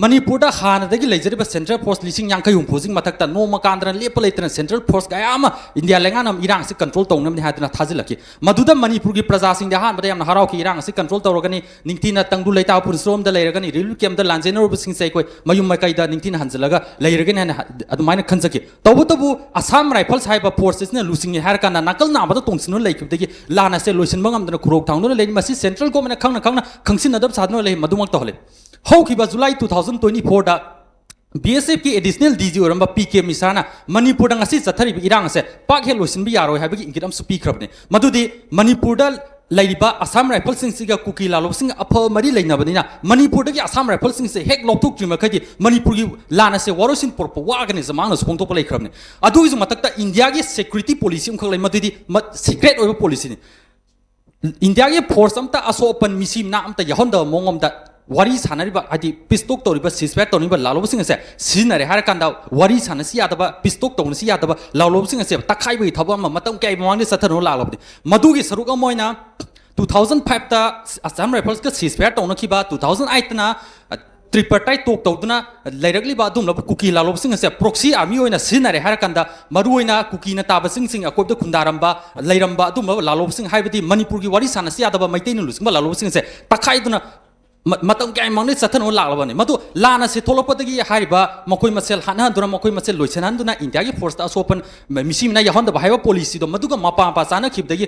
ꯃꯅꯤꯄꯨꯔꯗ ꯍꯥꯟꯅꯗꯒꯤ ꯂꯩꯖꯔꯤꯕ ꯁꯦꯟꯇ꯭ꯔꯦꯜ ꯐꯣꯔꯁ ꯂꯤꯁꯤꯡ ꯌꯥꯡꯈꯩ ꯍꯨꯝꯐꯨꯁꯤꯒꯤ ꯃꯊꯛꯇ ꯅꯣꯡꯃ ꯀꯥꯟꯗꯅ ꯂꯦꯞꯄ ꯂꯩꯇꯅ ꯁꯦꯟꯇ꯭ꯔꯦꯜ ꯐꯣꯔꯁ ꯀꯌꯥ ꯑꯃ ꯏꯟꯗꯤꯌꯥ ꯂꯩꯉꯥꯛꯅ ꯏꯔꯥꯡ ꯑꯁꯤ ꯀꯟꯇ꯭ꯔꯣꯜ ꯇꯧꯅꯕꯅꯤ ꯍꯥꯏꯗꯨꯅ ꯊꯥꯖꯤꯜꯂꯛꯈꯤ꯫ ꯃꯗꯨꯗ ꯃꯅꯤꯄꯨꯔꯒꯤ ꯄ꯭ꯔꯖꯥꯁꯤꯡꯗꯤ ꯑꯍꯥꯟꯕꯗ ꯌꯥꯝꯅ ꯍꯔꯥꯎꯈꯤ, ꯏꯔꯥꯡ ꯑꯁꯤ ꯀꯟꯇ꯭ꯔꯣꯜ ꯇꯧꯔꯒꯅꯤ, ꯅꯤꯡꯊꯤꯅ ꯇꯪꯗꯨ ꯂꯩꯇꯥꯕ ꯄꯨꯟꯁꯤꯔꯣꯝꯗ ꯂꯩꯔꯒꯅꯤ, ꯔꯤꯂꯤꯐ ꯀꯦꯝꯞꯇ ꯂꯥꯟꯖꯦꯟꯅꯔꯨꯕꯁꯤꯡꯁꯦ ꯑꯩꯈꯣꯏ ꯃꯌꯨꯝ ꯃꯀꯩꯗ ꯅꯤꯡꯊꯤꯅ ꯍꯟꯖꯤꯜꯂꯒ ꯂꯩꯔꯒꯅꯤ ꯍꯥꯏꯅ ꯍ-, ꯑꯗꯨꯃꯥꯏꯅ ꯈꯟꯖꯈꯤ꯫ ꯇꯧꯕꯇꯕꯨ ꯑꯁꯥꯝ ꯔꯥꯏꯐꯜꯁ ꯍꯥꯏꯕ ꯐꯣꯔꯁ ꯑꯁꯤꯅ ꯂꯨꯆꯤꯡꯉꯦ ꯍꯥꯏꯔ ꯀꯥꯟꯗ ꯅꯥꯀꯜ ꯅꯥꯝꯃꯗ ꯇꯣꯡꯁꯤꯟꯗꯨꯅ ꯂꯩꯈꯤꯕꯗꯒꯤ ꯂꯥꯟ ꯑꯁꯦ ꯂꯣꯏꯁꯤꯟꯕ ꯉꯝꯗꯅ ꯈꯨꯔꯧ ꯊꯥꯡꯗꯨꯅ ꯂꯩꯔꯤ꯫ ꯃꯁꯤ ꯁꯦꯟꯇ꯭ꯔꯦꯜ ꯒꯣꯔꯃꯦꯟꯅ ꯈꯪꯅ ꯈꯪꯅ ꯈꯪꯁꯤꯟꯅꯗꯕ ꯁꯥꯗꯨꯅ ꯂꯩ, ꯃꯗꯨꯃꯛ ꯇꯧꯍꯜꯂꯤ꯫ ꯍꯧꯈꯤꯕ ꯖꯨꯂꯥꯏ ꯇꯨ ꯊꯥꯎꯖꯟ ꯇ꯭ꯋꯦꯟꯇꯤ ꯐꯣꯔꯗ ꯕꯤ ꯑꯦꯁ ꯑꯦꯐꯀꯤ ꯑꯦꯗꯤꯁꯅꯦꯜ ꯗꯤ ꯖꯤ ꯑꯣꯏꯔꯝꯕ ꯄꯤ ꯀꯦ ꯃꯤꯁ꯭ꯔꯥꯅ ꯃꯅꯤꯄꯨꯔꯗ ꯉꯁꯤ ꯆꯠꯊꯔꯤꯕ ꯏꯔꯥꯡ ꯑꯁꯦ ꯄꯥꯛ ꯍꯦꯛ ꯂꯣꯏꯁꯤꯟꯕ ꯌꯥꯔꯣꯏ ꯍꯥꯏꯕꯒꯤ ꯏꯪꯒꯤꯠ ꯑꯃꯁꯨ ꯄꯤꯈ꯭ꯔꯕꯅꯤ꯫ ꯃꯗꯨꯗꯤ ꯃꯅꯤꯄꯨꯔꯗ ꯂꯩꯔꯤꯕ ꯑꯁꯥꯝ ꯔꯥꯏꯐꯜꯁꯤꯡꯁꯤꯒ ꯀꯨꯀꯤ ꯂꯥꯂꯣꯡꯁꯤꯡꯒ ꯑꯐꯕ ꯃꯔꯤ ꯂꯩꯅꯕꯅꯤꯅ ꯃꯅꯤꯄꯨꯔꯗꯒꯤ ꯑꯁꯥꯝ ꯔꯥꯏꯐꯜꯁꯤꯡꯁꯦ ꯍꯦꯛ ꯂꯧꯊꯣꯛꯇ꯭ꯔꯤ ꯃꯈꯩꯗꯤ ꯃꯅꯤꯄꯨꯔꯒꯤ ꯂꯥꯟ ꯑꯁꯦ ꯋꯥꯔꯣꯏꯁꯤꯟ ꯄꯨꯔꯛꯄ ꯋꯥꯒꯅꯤ ꯃꯥꯅꯁꯨ ꯐꯣꯡꯗꯣꯛꯄ ꯂꯩꯈ꯭ꯔꯕꯅꯤ꯫ ꯑꯗꯨꯒꯤꯁꯨ ꯃꯊꯛꯇ ꯏꯟꯗꯤꯌꯥꯒꯤ ꯁꯦꯀ꯭ꯌꯨꯔꯤꯇꯤ ꯄꯣꯂꯤꯁꯤ ꯑꯃꯈꯛ ꯂꯩ, ꯃꯗꯨꯗꯤ ꯁꯤꯀ꯭ꯔꯦꯠ ꯑꯣꯏꯕ ꯄꯣꯂꯤꯁꯤꯅꯤ꯫ ꯏꯟꯗꯤꯌꯥꯒꯤ ꯐꯣꯔꯁ ꯑꯃꯇ ꯑꯁꯣꯛ ꯑꯄꯟ ꯃꯤꯁꯤ ꯃꯤꯅꯥ ꯑꯃꯇ ꯌꯥꯎꯍꯟꯗꯕ ꯃꯑꯣꯡ ꯑꯃꯗ ꯋꯥꯔꯤ ꯁꯥꯟꯅꯔꯤꯕ, ꯍꯥꯏꯗꯤ ꯄꯤꯁ ꯇꯣꯛ ꯇꯧꯔꯤꯕ, ꯁꯤꯁ ꯐꯥꯌꯔ ꯇꯧꯔꯤꯕ ꯂꯥꯂꯣꯕꯁꯤꯡ ꯑꯁꯦ ꯁꯤꯖꯤꯟꯅꯔꯦ ꯍꯥꯏꯔ ꯀꯥꯟꯗ ꯋꯥꯔꯤ ꯁꯥꯟꯅꯁꯤ ꯌꯥꯗꯕ, ꯄꯤꯁ ꯇꯣꯛ ꯇꯧꯅꯁꯤ ꯌꯥꯗꯕ ꯂꯥꯂꯣꯕꯁꯤꯡ ꯑꯁꯦ ꯇꯛꯈꯥꯏꯕꯒꯤ ꯊꯕꯛ ꯑꯃ ꯃꯇꯝ ꯀꯌꯥꯒꯤ ꯃꯃꯥꯡꯗ ꯆꯠꯊꯗꯨꯅ ꯂꯥꯛꯂꯕꯅꯤ꯫ ꯃꯗꯨꯒꯤ ꯁꯔꯨꯛ ꯑꯃ ꯑꯣꯏꯅ ꯇꯨ ꯊꯥꯎꯖꯟ ꯐꯥꯏꯚꯇ ꯑꯁꯥꯝ ꯔꯥꯏꯐꯜꯁꯀ ꯁꯤꯁ ꯐꯥꯌꯔ ꯇꯧꯅꯈꯤꯕ, ꯇꯨ ꯊꯥꯎꯖꯟ ꯑꯩꯠꯇꯅ ꯇ꯭ꯔꯤꯄꯔꯇꯥꯏꯠ ꯇꯣꯛ ꯇꯧꯗꯨꯅ ꯂꯩꯔꯛꯂꯤꯕ ꯑꯗꯨꯒꯨꯝꯂꯕ ꯀꯨꯀꯤ ꯂꯥꯂꯣꯕꯁꯤꯡ ꯑꯁꯦ ꯄ꯭ꯔꯣꯛꯁꯤ ꯑꯥꯔꯃꯤ ꯑꯣꯏꯅ ꯁꯤꯖꯤꯟꯅꯔꯦ ꯍꯥꯏꯔ ꯀꯥꯟꯗ, ꯃꯔꯨꯑꯣꯏꯅ ꯀꯨꯀꯤꯅ ꯇꯥꯕꯁꯤꯡꯁꯤꯡ ꯑꯀꯣꯏꯕꯗ ꯈꯨꯟꯗꯥꯔꯝꯕ, ꯂꯩꯔꯝꯕ ꯑꯗꯨꯒꯨꯝꯂꯕ ꯂꯥꯂꯣꯕꯁꯤꯡ, ꯍꯥꯏꯕꯗꯤ ꯃꯅꯤꯄꯨꯔꯒꯤ ꯋꯥꯔꯤ ꯁꯥꯟꯅꯁꯤ ꯌꯥꯗꯕ ꯃꯩꯇꯩꯅ ꯂꯨꯆꯤꯡꯕ ꯂꯥꯂꯣꯕꯁꯤꯡ ꯑꯁꯦ ꯇꯛꯈꯥꯏꯗꯨꯅ ꯃ-, ꯃꯇꯝ ꯀꯌꯥꯒꯤ ꯃꯃꯥꯡꯗꯒꯤ ꯆꯠꯊꯅꯕ ꯂꯥꯛꯂꯕꯅꯤ꯫ ꯃꯗꯨ ꯂꯥꯟ ꯑꯁꯤ ꯊꯣꯛꯂꯛꯄꯗꯒꯤ ꯍꯥꯏꯔꯤꯕ ꯃꯈꯣꯏ ꯃꯁꯦꯜ ꯍꯥꯠꯅꯍꯟꯗꯨꯅ, ꯃꯈꯣꯏ ꯃꯁꯦꯜ ꯂꯣꯏꯁꯤꯟꯍꯟꯗꯨꯅ ꯏꯟꯗꯤꯌꯥꯒꯤ ꯐꯣꯔꯁꯇ ꯑꯁꯣꯛ ꯑꯄꯟ ꯃ-, ꯃꯤꯁꯤ ꯃꯤꯅꯥ ꯌꯥꯎꯍꯟꯗꯕ ꯍꯥꯏꯕ ꯄꯣꯂꯤꯁꯤꯗꯣ ꯃꯗꯨꯒ ꯃꯄꯥ ꯃꯄꯥ ꯆꯥꯅꯈꯤꯕꯗꯒꯤ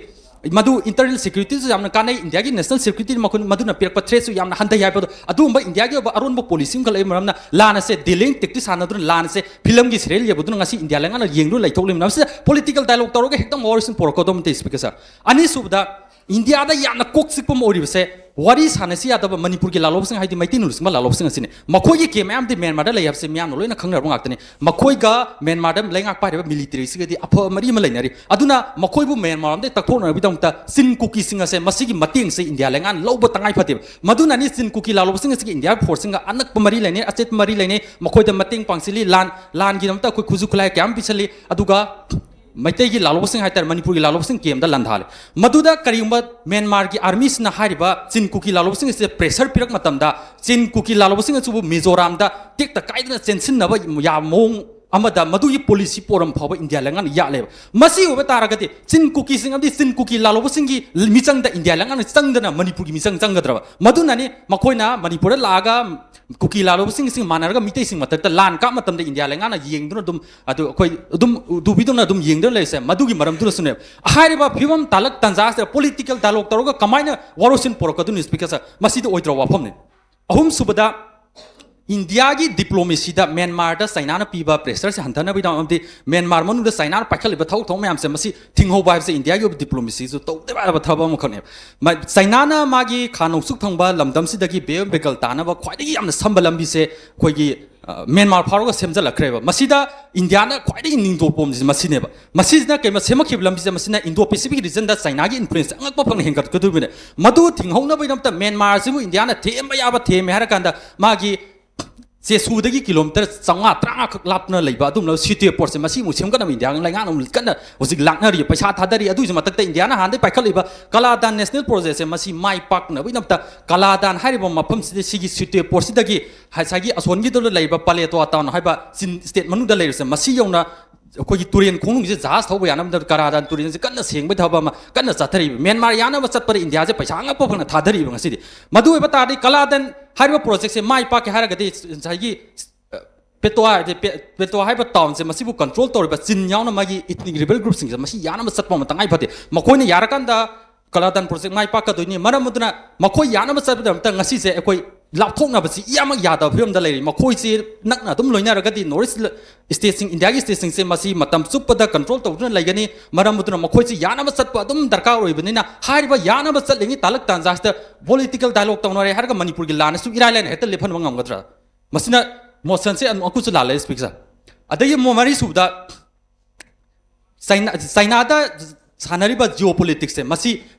ꯃꯗꯨ ꯏꯟꯇꯔꯅꯦꯜ ꯁꯦꯀ꯭ꯌꯨꯔꯤꯇꯤꯁꯨ ꯌꯥꯝꯅ ꯀꯥꯟꯅꯩ, ꯏꯟꯗꯤꯌꯥꯒꯤ ꯅꯦꯁꯅꯦꯜ ꯁꯦꯀ꯭ꯌꯨꯔꯤꯇꯤ ꯃꯈꯣꯏ ꯃꯗꯨꯅ ꯄꯤꯔꯛꯄ ꯊ꯭ꯔꯦꯠꯁꯨ ꯌꯥꯝꯅ ꯍꯟꯊꯩ ꯍꯥꯏꯕꯗꯣ, ꯑꯗꯨꯒꯨꯝꯕ ꯏꯟꯗꯤꯌꯥꯒꯤ ꯑꯣꯏꯕ ꯑꯔꯣꯟꯕ ꯄꯣꯂꯤꯁꯤ ꯑꯃꯈꯛ ꯂꯩꯕ ꯃꯔꯝꯅ ꯂꯥꯟ ꯑꯁꯦ ꯗꯤꯂꯦꯌꯤꯡ ꯇꯦꯛꯇꯤꯛ ꯁꯥꯟꯅꯗꯨꯅ ꯂꯥꯟ ꯑꯁꯦ ꯐꯤꯂꯝꯒꯤ ꯁꯦꯔꯤꯌꯦꯜ ꯌꯦꯡꯕꯗꯨꯅ ꯉꯁꯤ ꯏꯟꯗꯤꯌꯥ ꯂꯩꯉꯥꯛꯅ ꯌꯦꯡꯗꯨꯅ ꯂꯩꯊꯣꯛꯂꯤꯕꯅꯤ꯫ ꯃꯁꯤꯗ ꯄꯣꯂꯤꯇꯤꯀꯦꯜ ꯗꯥꯏꯂꯣꯒ ꯇꯧꯔꯒ ꯍꯦꯛꯇ ꯋꯥꯔꯣꯏꯁꯤꯟ ꯄꯨꯔꯛꯀꯗꯧꯕ ꯅꯠꯇꯦ, ꯁ꯭ꯄꯤꯀꯔ ꯁꯥꯔ꯫ ꯑꯅꯤꯁꯨꯕꯗ, ꯏꯟꯗꯤꯌꯥꯗ ꯌꯥꯝꯅ ꯀꯣꯛ ꯆꯤꯛꯄ ꯑꯃ ꯑꯣꯏꯔꯤꯕꯁꯦ ꯋꯥꯔꯤ ꯁꯥꯟꯅꯁꯤ ꯌꯥꯗꯕ ꯃꯅꯤꯄꯨꯔꯒꯤ ꯂꯥꯜꯍꯧꯕꯁꯤꯡ, ꯍꯥꯏꯗꯤ ꯃꯩꯇꯩ ꯅꯨꯡꯁꯤꯡꯕ ꯂꯥꯜꯍꯧꯕꯁꯤꯡ ꯑꯁꯤꯅꯤ꯫ ꯃꯈꯣꯏꯒꯤ ꯀꯦꯝ ꯃꯌꯥꯝꯗꯤ ꯃ꯭ꯌꯥꯟꯃꯥꯔꯗ ꯂꯩ ꯍꯥꯏꯕꯁꯤ ꯃꯤꯌꯥꯝꯅ ꯂꯣꯏꯅ ꯈꯪꯅꯔꯕ ꯉꯥꯛꯇꯅꯤ꯫ ꯃꯈꯣꯏꯒ ꯃ꯭ꯌꯥꯟꯃꯥꯔꯗ ꯂꯩꯉꯥꯛ ꯄꯥꯏꯔꯤꯕ ꯃꯤꯂꯤꯇꯔꯤꯁꯤꯒꯗꯤ ꯑꯐꯕ ꯃꯔꯤ ꯑꯃ ꯂꯩꯅꯔꯤ꯫ ꯑꯗꯨꯅ ꯃꯈꯣꯏꯕꯨ ꯃ꯭ꯌꯥꯟꯃꯥꯔ ꯑꯃꯗꯒꯤ ꯇꯛꯊꯣꯛꯅꯕꯒꯤꯗꯃꯛꯇ ꯆꯤꯟ ꯀꯨꯀꯤꯁꯤꯡ ꯑꯁꯦ, ꯃꯁꯤꯒꯤ ꯃꯇꯦꯡꯁꯦ ꯏꯟꯗꯤꯌꯥ ꯂꯩꯉꯥꯛꯅ ꯂꯧꯕ ꯇꯉꯥꯏ ꯐꯗꯦꯕ꯫ ꯃꯗꯨꯅꯅꯤ ꯆꯤꯟ ꯀꯨꯀꯤ ꯂꯥꯜꯍꯧꯕꯁꯤꯡ ꯑꯁꯤꯒꯤ ꯏꯟꯗꯤꯌꯥ ꯐꯣꯔꯁꯁꯤꯡꯒ ꯑꯅꯛꯄ ꯃꯔꯤ ꯂꯩꯅꯩ, ꯑꯆꯦꯠꯄ ꯃꯔꯤ ꯂꯩꯅꯩ꯫ ꯃꯈꯣꯏꯗ ꯃꯇꯦꯡ ꯄꯥꯡꯁꯤꯜꯂꯤ, ꯂꯥꯟ, ꯂꯥꯟꯒꯤꯗꯃꯛꯇ ꯑꯩꯈꯣꯏ ꯈꯨꯠꯁꯨ ꯈꯨꯠꯂꯥꯏ ꯀꯌꯥ ꯑꯃ ꯄꯤꯁꯜꯂꯤ꯫ ꯑꯗꯨꯒ ꯃꯩꯇꯩꯒꯤ ꯂꯥꯜꯍꯧꯕꯁꯤꯡ ꯍꯥꯏꯇꯥꯔꯦ, ꯃꯅꯤꯄꯨꯔꯒꯤ ꯂꯥꯜꯍꯧꯕꯁꯤꯡ ꯀꯦꯝꯗ ꯂꯥꯟꯊꯥꯜꯂꯤ꯫ ꯃꯗꯨꯗ ꯀꯔꯤꯒꯨꯝꯕ ꯃ꯭ꯌꯥꯟꯃꯥꯔꯒꯤ ꯑꯥꯔꯃꯤꯁꯤꯅ ꯍꯥꯏꯔꯤꯕ ꯆꯤꯟ ꯀꯨꯀꯤ ꯂꯥꯜꯍꯧꯕꯁꯤꯡ ꯑꯁꯤꯗ ꯄ꯭ꯔꯦꯁꯔ ꯄꯤꯔꯛ ꯃꯇꯝꯗ, ꯆꯤꯟ ꯀꯨꯀꯤ ꯂꯥꯜꯍꯧꯕꯁꯤꯡ ꯑꯁꯤꯕꯨ ꯃꯤꯖꯣꯔꯥꯝꯗ ꯇꯦꯛꯇ ꯀꯥꯏꯗꯅ ꯆꯦꯟꯁꯤꯟꯅꯕ ꯌꯥꯕ ꯃꯑꯣꯡ ꯑꯃꯗ ꯃꯗꯨꯒꯤ ꯄꯣꯂꯤꯁꯤ ꯄꯣꯔꯝ ꯐꯥꯎꯕ ꯏꯟꯗꯤꯌꯥ ꯂꯩꯉꯥꯛꯅ ꯌꯥꯠꯂꯦꯕ꯫ ꯃꯁꯤ ꯑꯣꯏꯕ ꯇꯥꯔꯒꯗꯤ ꯆꯤꯟ ꯀꯨꯀꯤꯁꯤꯡ ꯑꯃꯗꯤ ꯆꯤꯟ ꯀꯨꯀꯤ ꯂꯥꯜꯍꯧꯕꯁꯤꯡꯒꯤ ꯃꯤꯆꯪꯗ ꯏꯟꯗꯤꯌꯥ ꯂꯩꯉꯥꯛꯅ ꯆꯪꯗꯅ ꯃꯅꯤꯄꯨꯔꯒꯤ ꯃꯤꯆꯪ ꯆꯪꯒꯗ꯭ꯔꯕ? ꯃꯗꯨꯅꯅꯤ ꯃꯈꯣꯏꯅ ꯃꯅꯤꯄꯨꯔꯗ ꯂꯥꯛꯑꯒ ꯀꯨꯀꯤ ꯂꯥꯜꯍꯧꯕꯁꯤꯡꯁꯤ ꯃꯥꯟꯅꯔꯒ ꯃꯤꯇꯩꯁꯤꯡ ꯃꯊꯛꯇ ꯂꯥꯟ ꯀꯥꯞ ꯃꯇꯝꯗ ꯏꯟꯗꯤꯌꯥ ꯂꯩꯉꯥꯛꯅ ꯌꯦꯡꯗꯨꯅ ꯑꯗꯨꯝ, ꯑꯗꯨ ꯑꯩꯈꯣꯏ ꯑꯗꯨꯝ ꯎꯗꯨꯕꯤꯗꯨꯅ ꯑꯗꯨꯝ ꯌꯦꯡꯗꯨꯅ ꯂꯩꯔꯤꯁꯦ ꯃꯗꯨꯒꯤ ꯃꯔꯝꯗꯨꯅꯁꯨꯅꯦꯕ꯫ ꯍꯥꯏꯔꯤꯕ ꯐꯤꯕꯝ ꯇꯥꯂꯛ ꯇꯟꯖꯥꯁꯤꯗ ꯄꯣꯂꯤꯇꯤꯀꯦꯜ ꯗꯥꯏꯂꯣꯒ ꯇꯧꯔꯒ ꯀꯃꯥꯏꯅ ꯋꯥꯔꯣꯏꯁꯤꯟ ꯄꯨꯔꯛꯀꯗꯣꯏꯅꯣ, ꯁ꯭ꯄꯤꯀꯔ ꯁꯥꯔ? ꯃꯁꯤꯗꯤ ꯑꯣꯏꯗ꯭ꯔꯕ ꯋꯥꯐꯝꯅꯤ꯫ ꯑꯍꯨꯝꯁꯨꯕꯗ, ꯏꯟꯗꯤꯌꯥꯒꯤ ꯗꯤꯄ꯭ꯂꯣꯃꯦꯁꯤꯗ ꯃ꯭ꯌꯥꯟꯃꯥꯔꯗ ꯆꯥꯏꯅꯥꯅ ꯄꯤꯕ ꯄ꯭ꯔꯦꯁꯔꯁꯦ ꯍꯟꯊꯅꯕꯒꯤꯗꯃꯛ, ꯑꯃꯗꯤ ꯃ꯭ꯌꯥꯟꯃꯥꯔ ꯃꯅꯨꯡꯗ ꯆꯥꯏꯅꯥꯅ ꯄꯥꯏꯈꯠꯂꯤꯕ ꯊꯕꯛ ꯊꯧꯔꯝ ꯃꯌꯥꯝꯁꯦ ꯃꯁꯤ ꯊꯤꯡꯍꯧꯕ ꯍꯥꯏꯕꯁꯦ ꯏꯟꯗꯤꯌꯥꯒꯤ ꯑꯣꯏꯕ ꯗꯤꯄ꯭ꯂꯣꯃꯦꯁꯤꯁꯨ ꯇꯧꯗꯕ ꯌꯥꯗꯕ ꯊꯕꯛ ꯑꯃꯈꯛꯅꯦꯕ꯫ ꯃ-, ꯆꯥꯏꯅꯥꯅ ꯃꯥꯒꯤ ꯈꯥ ꯅꯣꯡꯆꯨꯞ ꯊꯪꯕ ꯂꯝꯗꯝꯁꯤꯗꯒꯤ ꯕꯦ ꯑꯣꯐ ꯕꯦꯡꯒꯜ ꯇꯥꯅꯕ ꯈ꯭ꯋꯥꯏꯗꯒꯤ ꯌꯥꯝꯅ ꯁꯝꯕ ꯂꯝꯕꯤꯁꯦ ꯑꯩꯈꯣꯏꯒꯤ, ꯑ, ꯃ꯭ꯌꯥꯟꯃꯥꯔ ꯐꯥꯎꯔꯒ ꯁꯦꯝꯖꯤꯜꯂꯛꯈ꯭ꯔꯦꯕ꯫ ꯃꯁꯤꯗ ꯏꯟꯗꯤꯌꯥꯅ ꯈ꯭ꯋꯥꯏꯗꯒꯤ ꯅꯤꯡꯗꯣ ꯄꯣꯝꯁꯤ ꯃꯁꯤꯅꯦꯕ꯫ ꯃꯁꯤꯁꯤꯅ ꯀꯩꯅꯣ ꯁꯦꯝꯃꯛꯈꯤꯕ ꯂꯝꯕꯤꯁꯦ, ꯃꯁꯤꯅ ꯏꯟꯗꯣ ꯄꯦꯁꯤꯐꯤꯛ ꯔꯤꯖꯟꯗ ꯆꯥꯏꯅꯥꯒꯤ ꯏꯟꯐ꯭ꯂꯨꯌꯦꯟꯁ ꯑꯉꯛꯄ ꯐꯪꯅ ꯍꯦꯟꯒꯠꯀꯗꯣꯔꯤꯕꯅꯦ꯫ ꯃꯗꯨ ꯊꯤꯡꯍꯧꯅꯕꯒꯤꯗꯃꯛꯇ ꯃ꯭ꯌꯥꯟꯃꯥꯔ ꯑꯁꯤꯕꯨ ꯏꯟꯗꯤꯌꯥꯅ ꯊꯦꯝꯕ ꯌꯥꯕ ꯊꯦꯝꯃꯦ ꯍꯥꯏꯔꯀꯥꯟꯗ, ꯃꯥꯒꯤ ꯆꯦꯁꯨꯗꯒꯤ ꯀꯤꯂꯣꯃꯤꯇꯔ ꯆꯥꯝꯃꯉꯥ ꯇꯔꯥꯃꯉꯥꯈꯛ ꯂꯥꯞꯅ ꯂꯩꯕ ꯑꯗꯨꯝꯂꯕ ꯁꯤꯇꯦ ꯄꯣꯔꯠꯁꯦ, ꯃꯁꯤ ꯑꯃꯨꯛ ꯁꯦꯝꯒꯠꯅꯕ ꯏꯟꯗꯤꯌꯥ ꯂꯩꯉꯥꯛꯅ ꯑꯃꯨꯛ ꯀꯟꯅ ꯍꯧꯖꯤꯛ ꯂꯥꯛꯅꯔꯤ, ꯄꯩꯁꯥ ꯊꯥꯗꯔꯤ꯫ ꯑꯗꯨꯒꯤꯁꯨ ꯃꯊꯛꯇ ꯏꯟꯗꯤꯌꯥꯅ ꯍꯥꯟꯅꯗꯩ ꯄꯥꯏꯈꯠꯂꯤꯕ ꯀꯂꯥꯗꯥꯟ ꯅꯦꯁꯅꯦꯜ ꯄ꯭ꯔꯣꯖꯦꯛꯁꯦ, ꯃꯁꯤ ꯃꯥꯏ ꯄꯥꯛꯅꯕꯒꯤꯗꯃꯛꯇ ꯀꯂꯥꯗꯥꯟ ꯍꯥꯏꯔꯤꯕ ꯃꯐꯝꯁꯤꯗ, ꯁꯤꯒꯤ ꯁꯤꯇꯦ ꯄꯣꯔꯠꯁꯤꯗꯒꯤ ꯉꯁꯥꯏꯒꯤ ꯑꯁꯣꯟꯒꯤꯗꯨꯗ ꯂꯩꯔꯤꯕ ꯄꯥꯂꯦꯇꯣ ꯇꯥꯎꯟ ꯍꯥꯏꯕ ꯆꯤꯟ ꯁ꯭ꯇꯦꯠ ꯃꯅꯨꯡꯗ ꯂꯩꯔꯤꯁꯦ, ꯃꯁꯤ ꯌꯧꯅ ꯑꯩꯈꯣꯏꯒꯤ ꯇꯨꯔꯦꯟ ꯈꯣꯡꯅꯨꯡꯁꯦ ꯖꯍꯥꯖ ꯊꯧꯕ ꯌꯥꯅꯕ ꯀꯔꯥꯗꯥꯟ ꯇꯨꯔꯦꯟꯁꯦ ꯀꯟꯅ ꯁꯦꯡꯕꯒꯤ ꯊꯕꯛ ꯑꯃ ꯀꯟꯅ ꯆꯠꯊꯔꯤꯕ꯫ ꯃ꯭ꯌꯥꯟꯃꯥꯔ ꯌꯥꯅꯕ ꯆꯠꯄꯗ ꯏꯟꯗꯤꯌꯥꯁꯦ ꯄꯩꯁꯥ ꯑꯉꯛꯄ ꯐꯪꯅ ꯊꯥꯗꯔꯤꯕ ꯉꯁꯤꯗꯤ꯫ ꯃꯗꯨ ꯑꯣꯏꯕ ꯇꯥꯔꯗꯤ ꯀꯂꯥꯗꯟ ꯍꯥꯏꯔꯤꯕ ꯄ꯭ꯔꯣꯖꯦꯛꯁꯦ ꯃꯥꯏ ꯄꯥꯛꯀꯦ ꯍꯥꯏꯔꯒꯗꯤ ꯉꯁꯥꯏꯒꯤ ꯄꯦꯇꯣ ꯍꯥꯏꯔꯗꯤ, ꯄꯦ-, ꯄꯦꯇꯣ ꯍꯥꯏꯕ ꯇꯥꯎꯟꯁꯦ, ꯃꯁꯤꯕꯨ ꯀꯟꯇ꯭ꯔꯣꯜ ꯇꯧꯔꯤꯕ ꯆꯤꯟ ꯌꯥꯎꯅ ꯃꯥꯒꯤ ꯏꯊꯅꯤꯛ ꯔꯤꯕꯦꯜ ꯒ꯭ꯔꯨꯞꯁꯤꯡꯁꯦ ꯃꯁꯤ ꯌꯥꯅꯕ ꯆꯠꯄ ꯑꯃ ꯇꯉꯥꯏ ꯐꯗꯦ꯫ ꯃꯈꯣꯏꯅ ꯌꯥꯔꯀꯥꯟꯗ ꯀꯂꯥꯗꯥꯟ ꯄ꯭ꯔꯣꯖꯦꯛ ꯃꯥꯏ ꯄꯥꯛꯀꯗꯣꯏꯅꯤ꯫ ꯃꯔꯝ ꯑꯗꯨꯅ ꯃꯈꯣꯏ ꯌꯥꯅꯕ ꯆꯠꯄꯒꯤꯗꯃꯛꯇ ꯉꯁꯤꯁꯦ ꯑꯩꯈꯣꯏ ꯂꯥꯞꯊꯣꯛꯅꯕꯁꯤ ꯏꯌꯥꯃꯛ ꯌꯥꯗꯕ ꯐꯤꯕꯝꯗ ꯂꯩꯔꯤ꯫ ꯃꯈꯣꯏꯁꯤ ꯅꯛꯅ ꯑꯗꯨꯝ ꯂꯣꯏꯅꯔꯒꯗꯤ ꯅꯣꯔꯠ ꯏꯁ ꯁ꯭ꯇꯦꯠꯁꯤꯡ, ꯏꯟꯗꯤꯌꯥꯒꯤ ꯁ꯭ꯇꯦꯠꯁꯤꯡꯁꯦ ꯃꯁꯤ ꯃꯇꯝ ꯆꯨꯞꯄꯗ ꯀꯟꯇ꯭ꯔꯣꯜ ꯇꯧꯗꯨꯅ ꯂꯩꯒꯅꯤ꯫ ꯃꯔꯝ ꯑꯗꯨꯅ ꯃꯈꯣꯏꯁꯤ ꯌꯥꯅꯕ ꯆꯠꯄ ꯑꯗꯨꯝ ꯗꯔꯀꯥꯔ ꯑꯣꯏꯕꯅꯤꯅ, ꯍꯥꯏꯔꯤꯕ ꯌꯥꯅꯕ ꯆꯠꯂꯤꯉꯩ ꯇꯥꯂꯛ ꯇꯥꯟꯖꯥꯁꯤꯗ ꯄꯣꯂꯤꯇꯤꯀꯦꯜ ꯗꯥꯏꯂꯣꯛ ꯇꯧꯅꯔꯦ ꯍꯥꯏꯔꯒ ꯃꯅꯤꯄꯨꯔꯒꯤ ꯂꯥꯟ ꯑꯁꯨ ꯏꯔꯥꯏ ꯂꯥꯏꯅ ꯍꯦꯛꯇ ꯂꯦꯞꯍꯟꯕ ꯉꯝꯒꯗ꯭ꯔꯥ? ꯃꯁꯤꯅ ꯃꯣꯁꯟꯁꯦ ꯑꯃꯨꯛꯁꯨ ꯂꯥꯜꯂꯦ, ꯁ꯭ꯄꯤꯀꯔ꯫ ꯑꯗꯒꯤ ꯃꯣ-, ꯃꯔꯤ ꯁꯨꯕꯗ ꯆꯥꯏꯅꯥ, ꯆꯥꯏꯅꯥꯗ ꯁꯥꯟꯅꯔꯤꯕ ꯖꯤꯑꯣ ꯄꯣꯂꯤꯇꯤꯛꯁꯁꯦ, ꯃꯁꯤ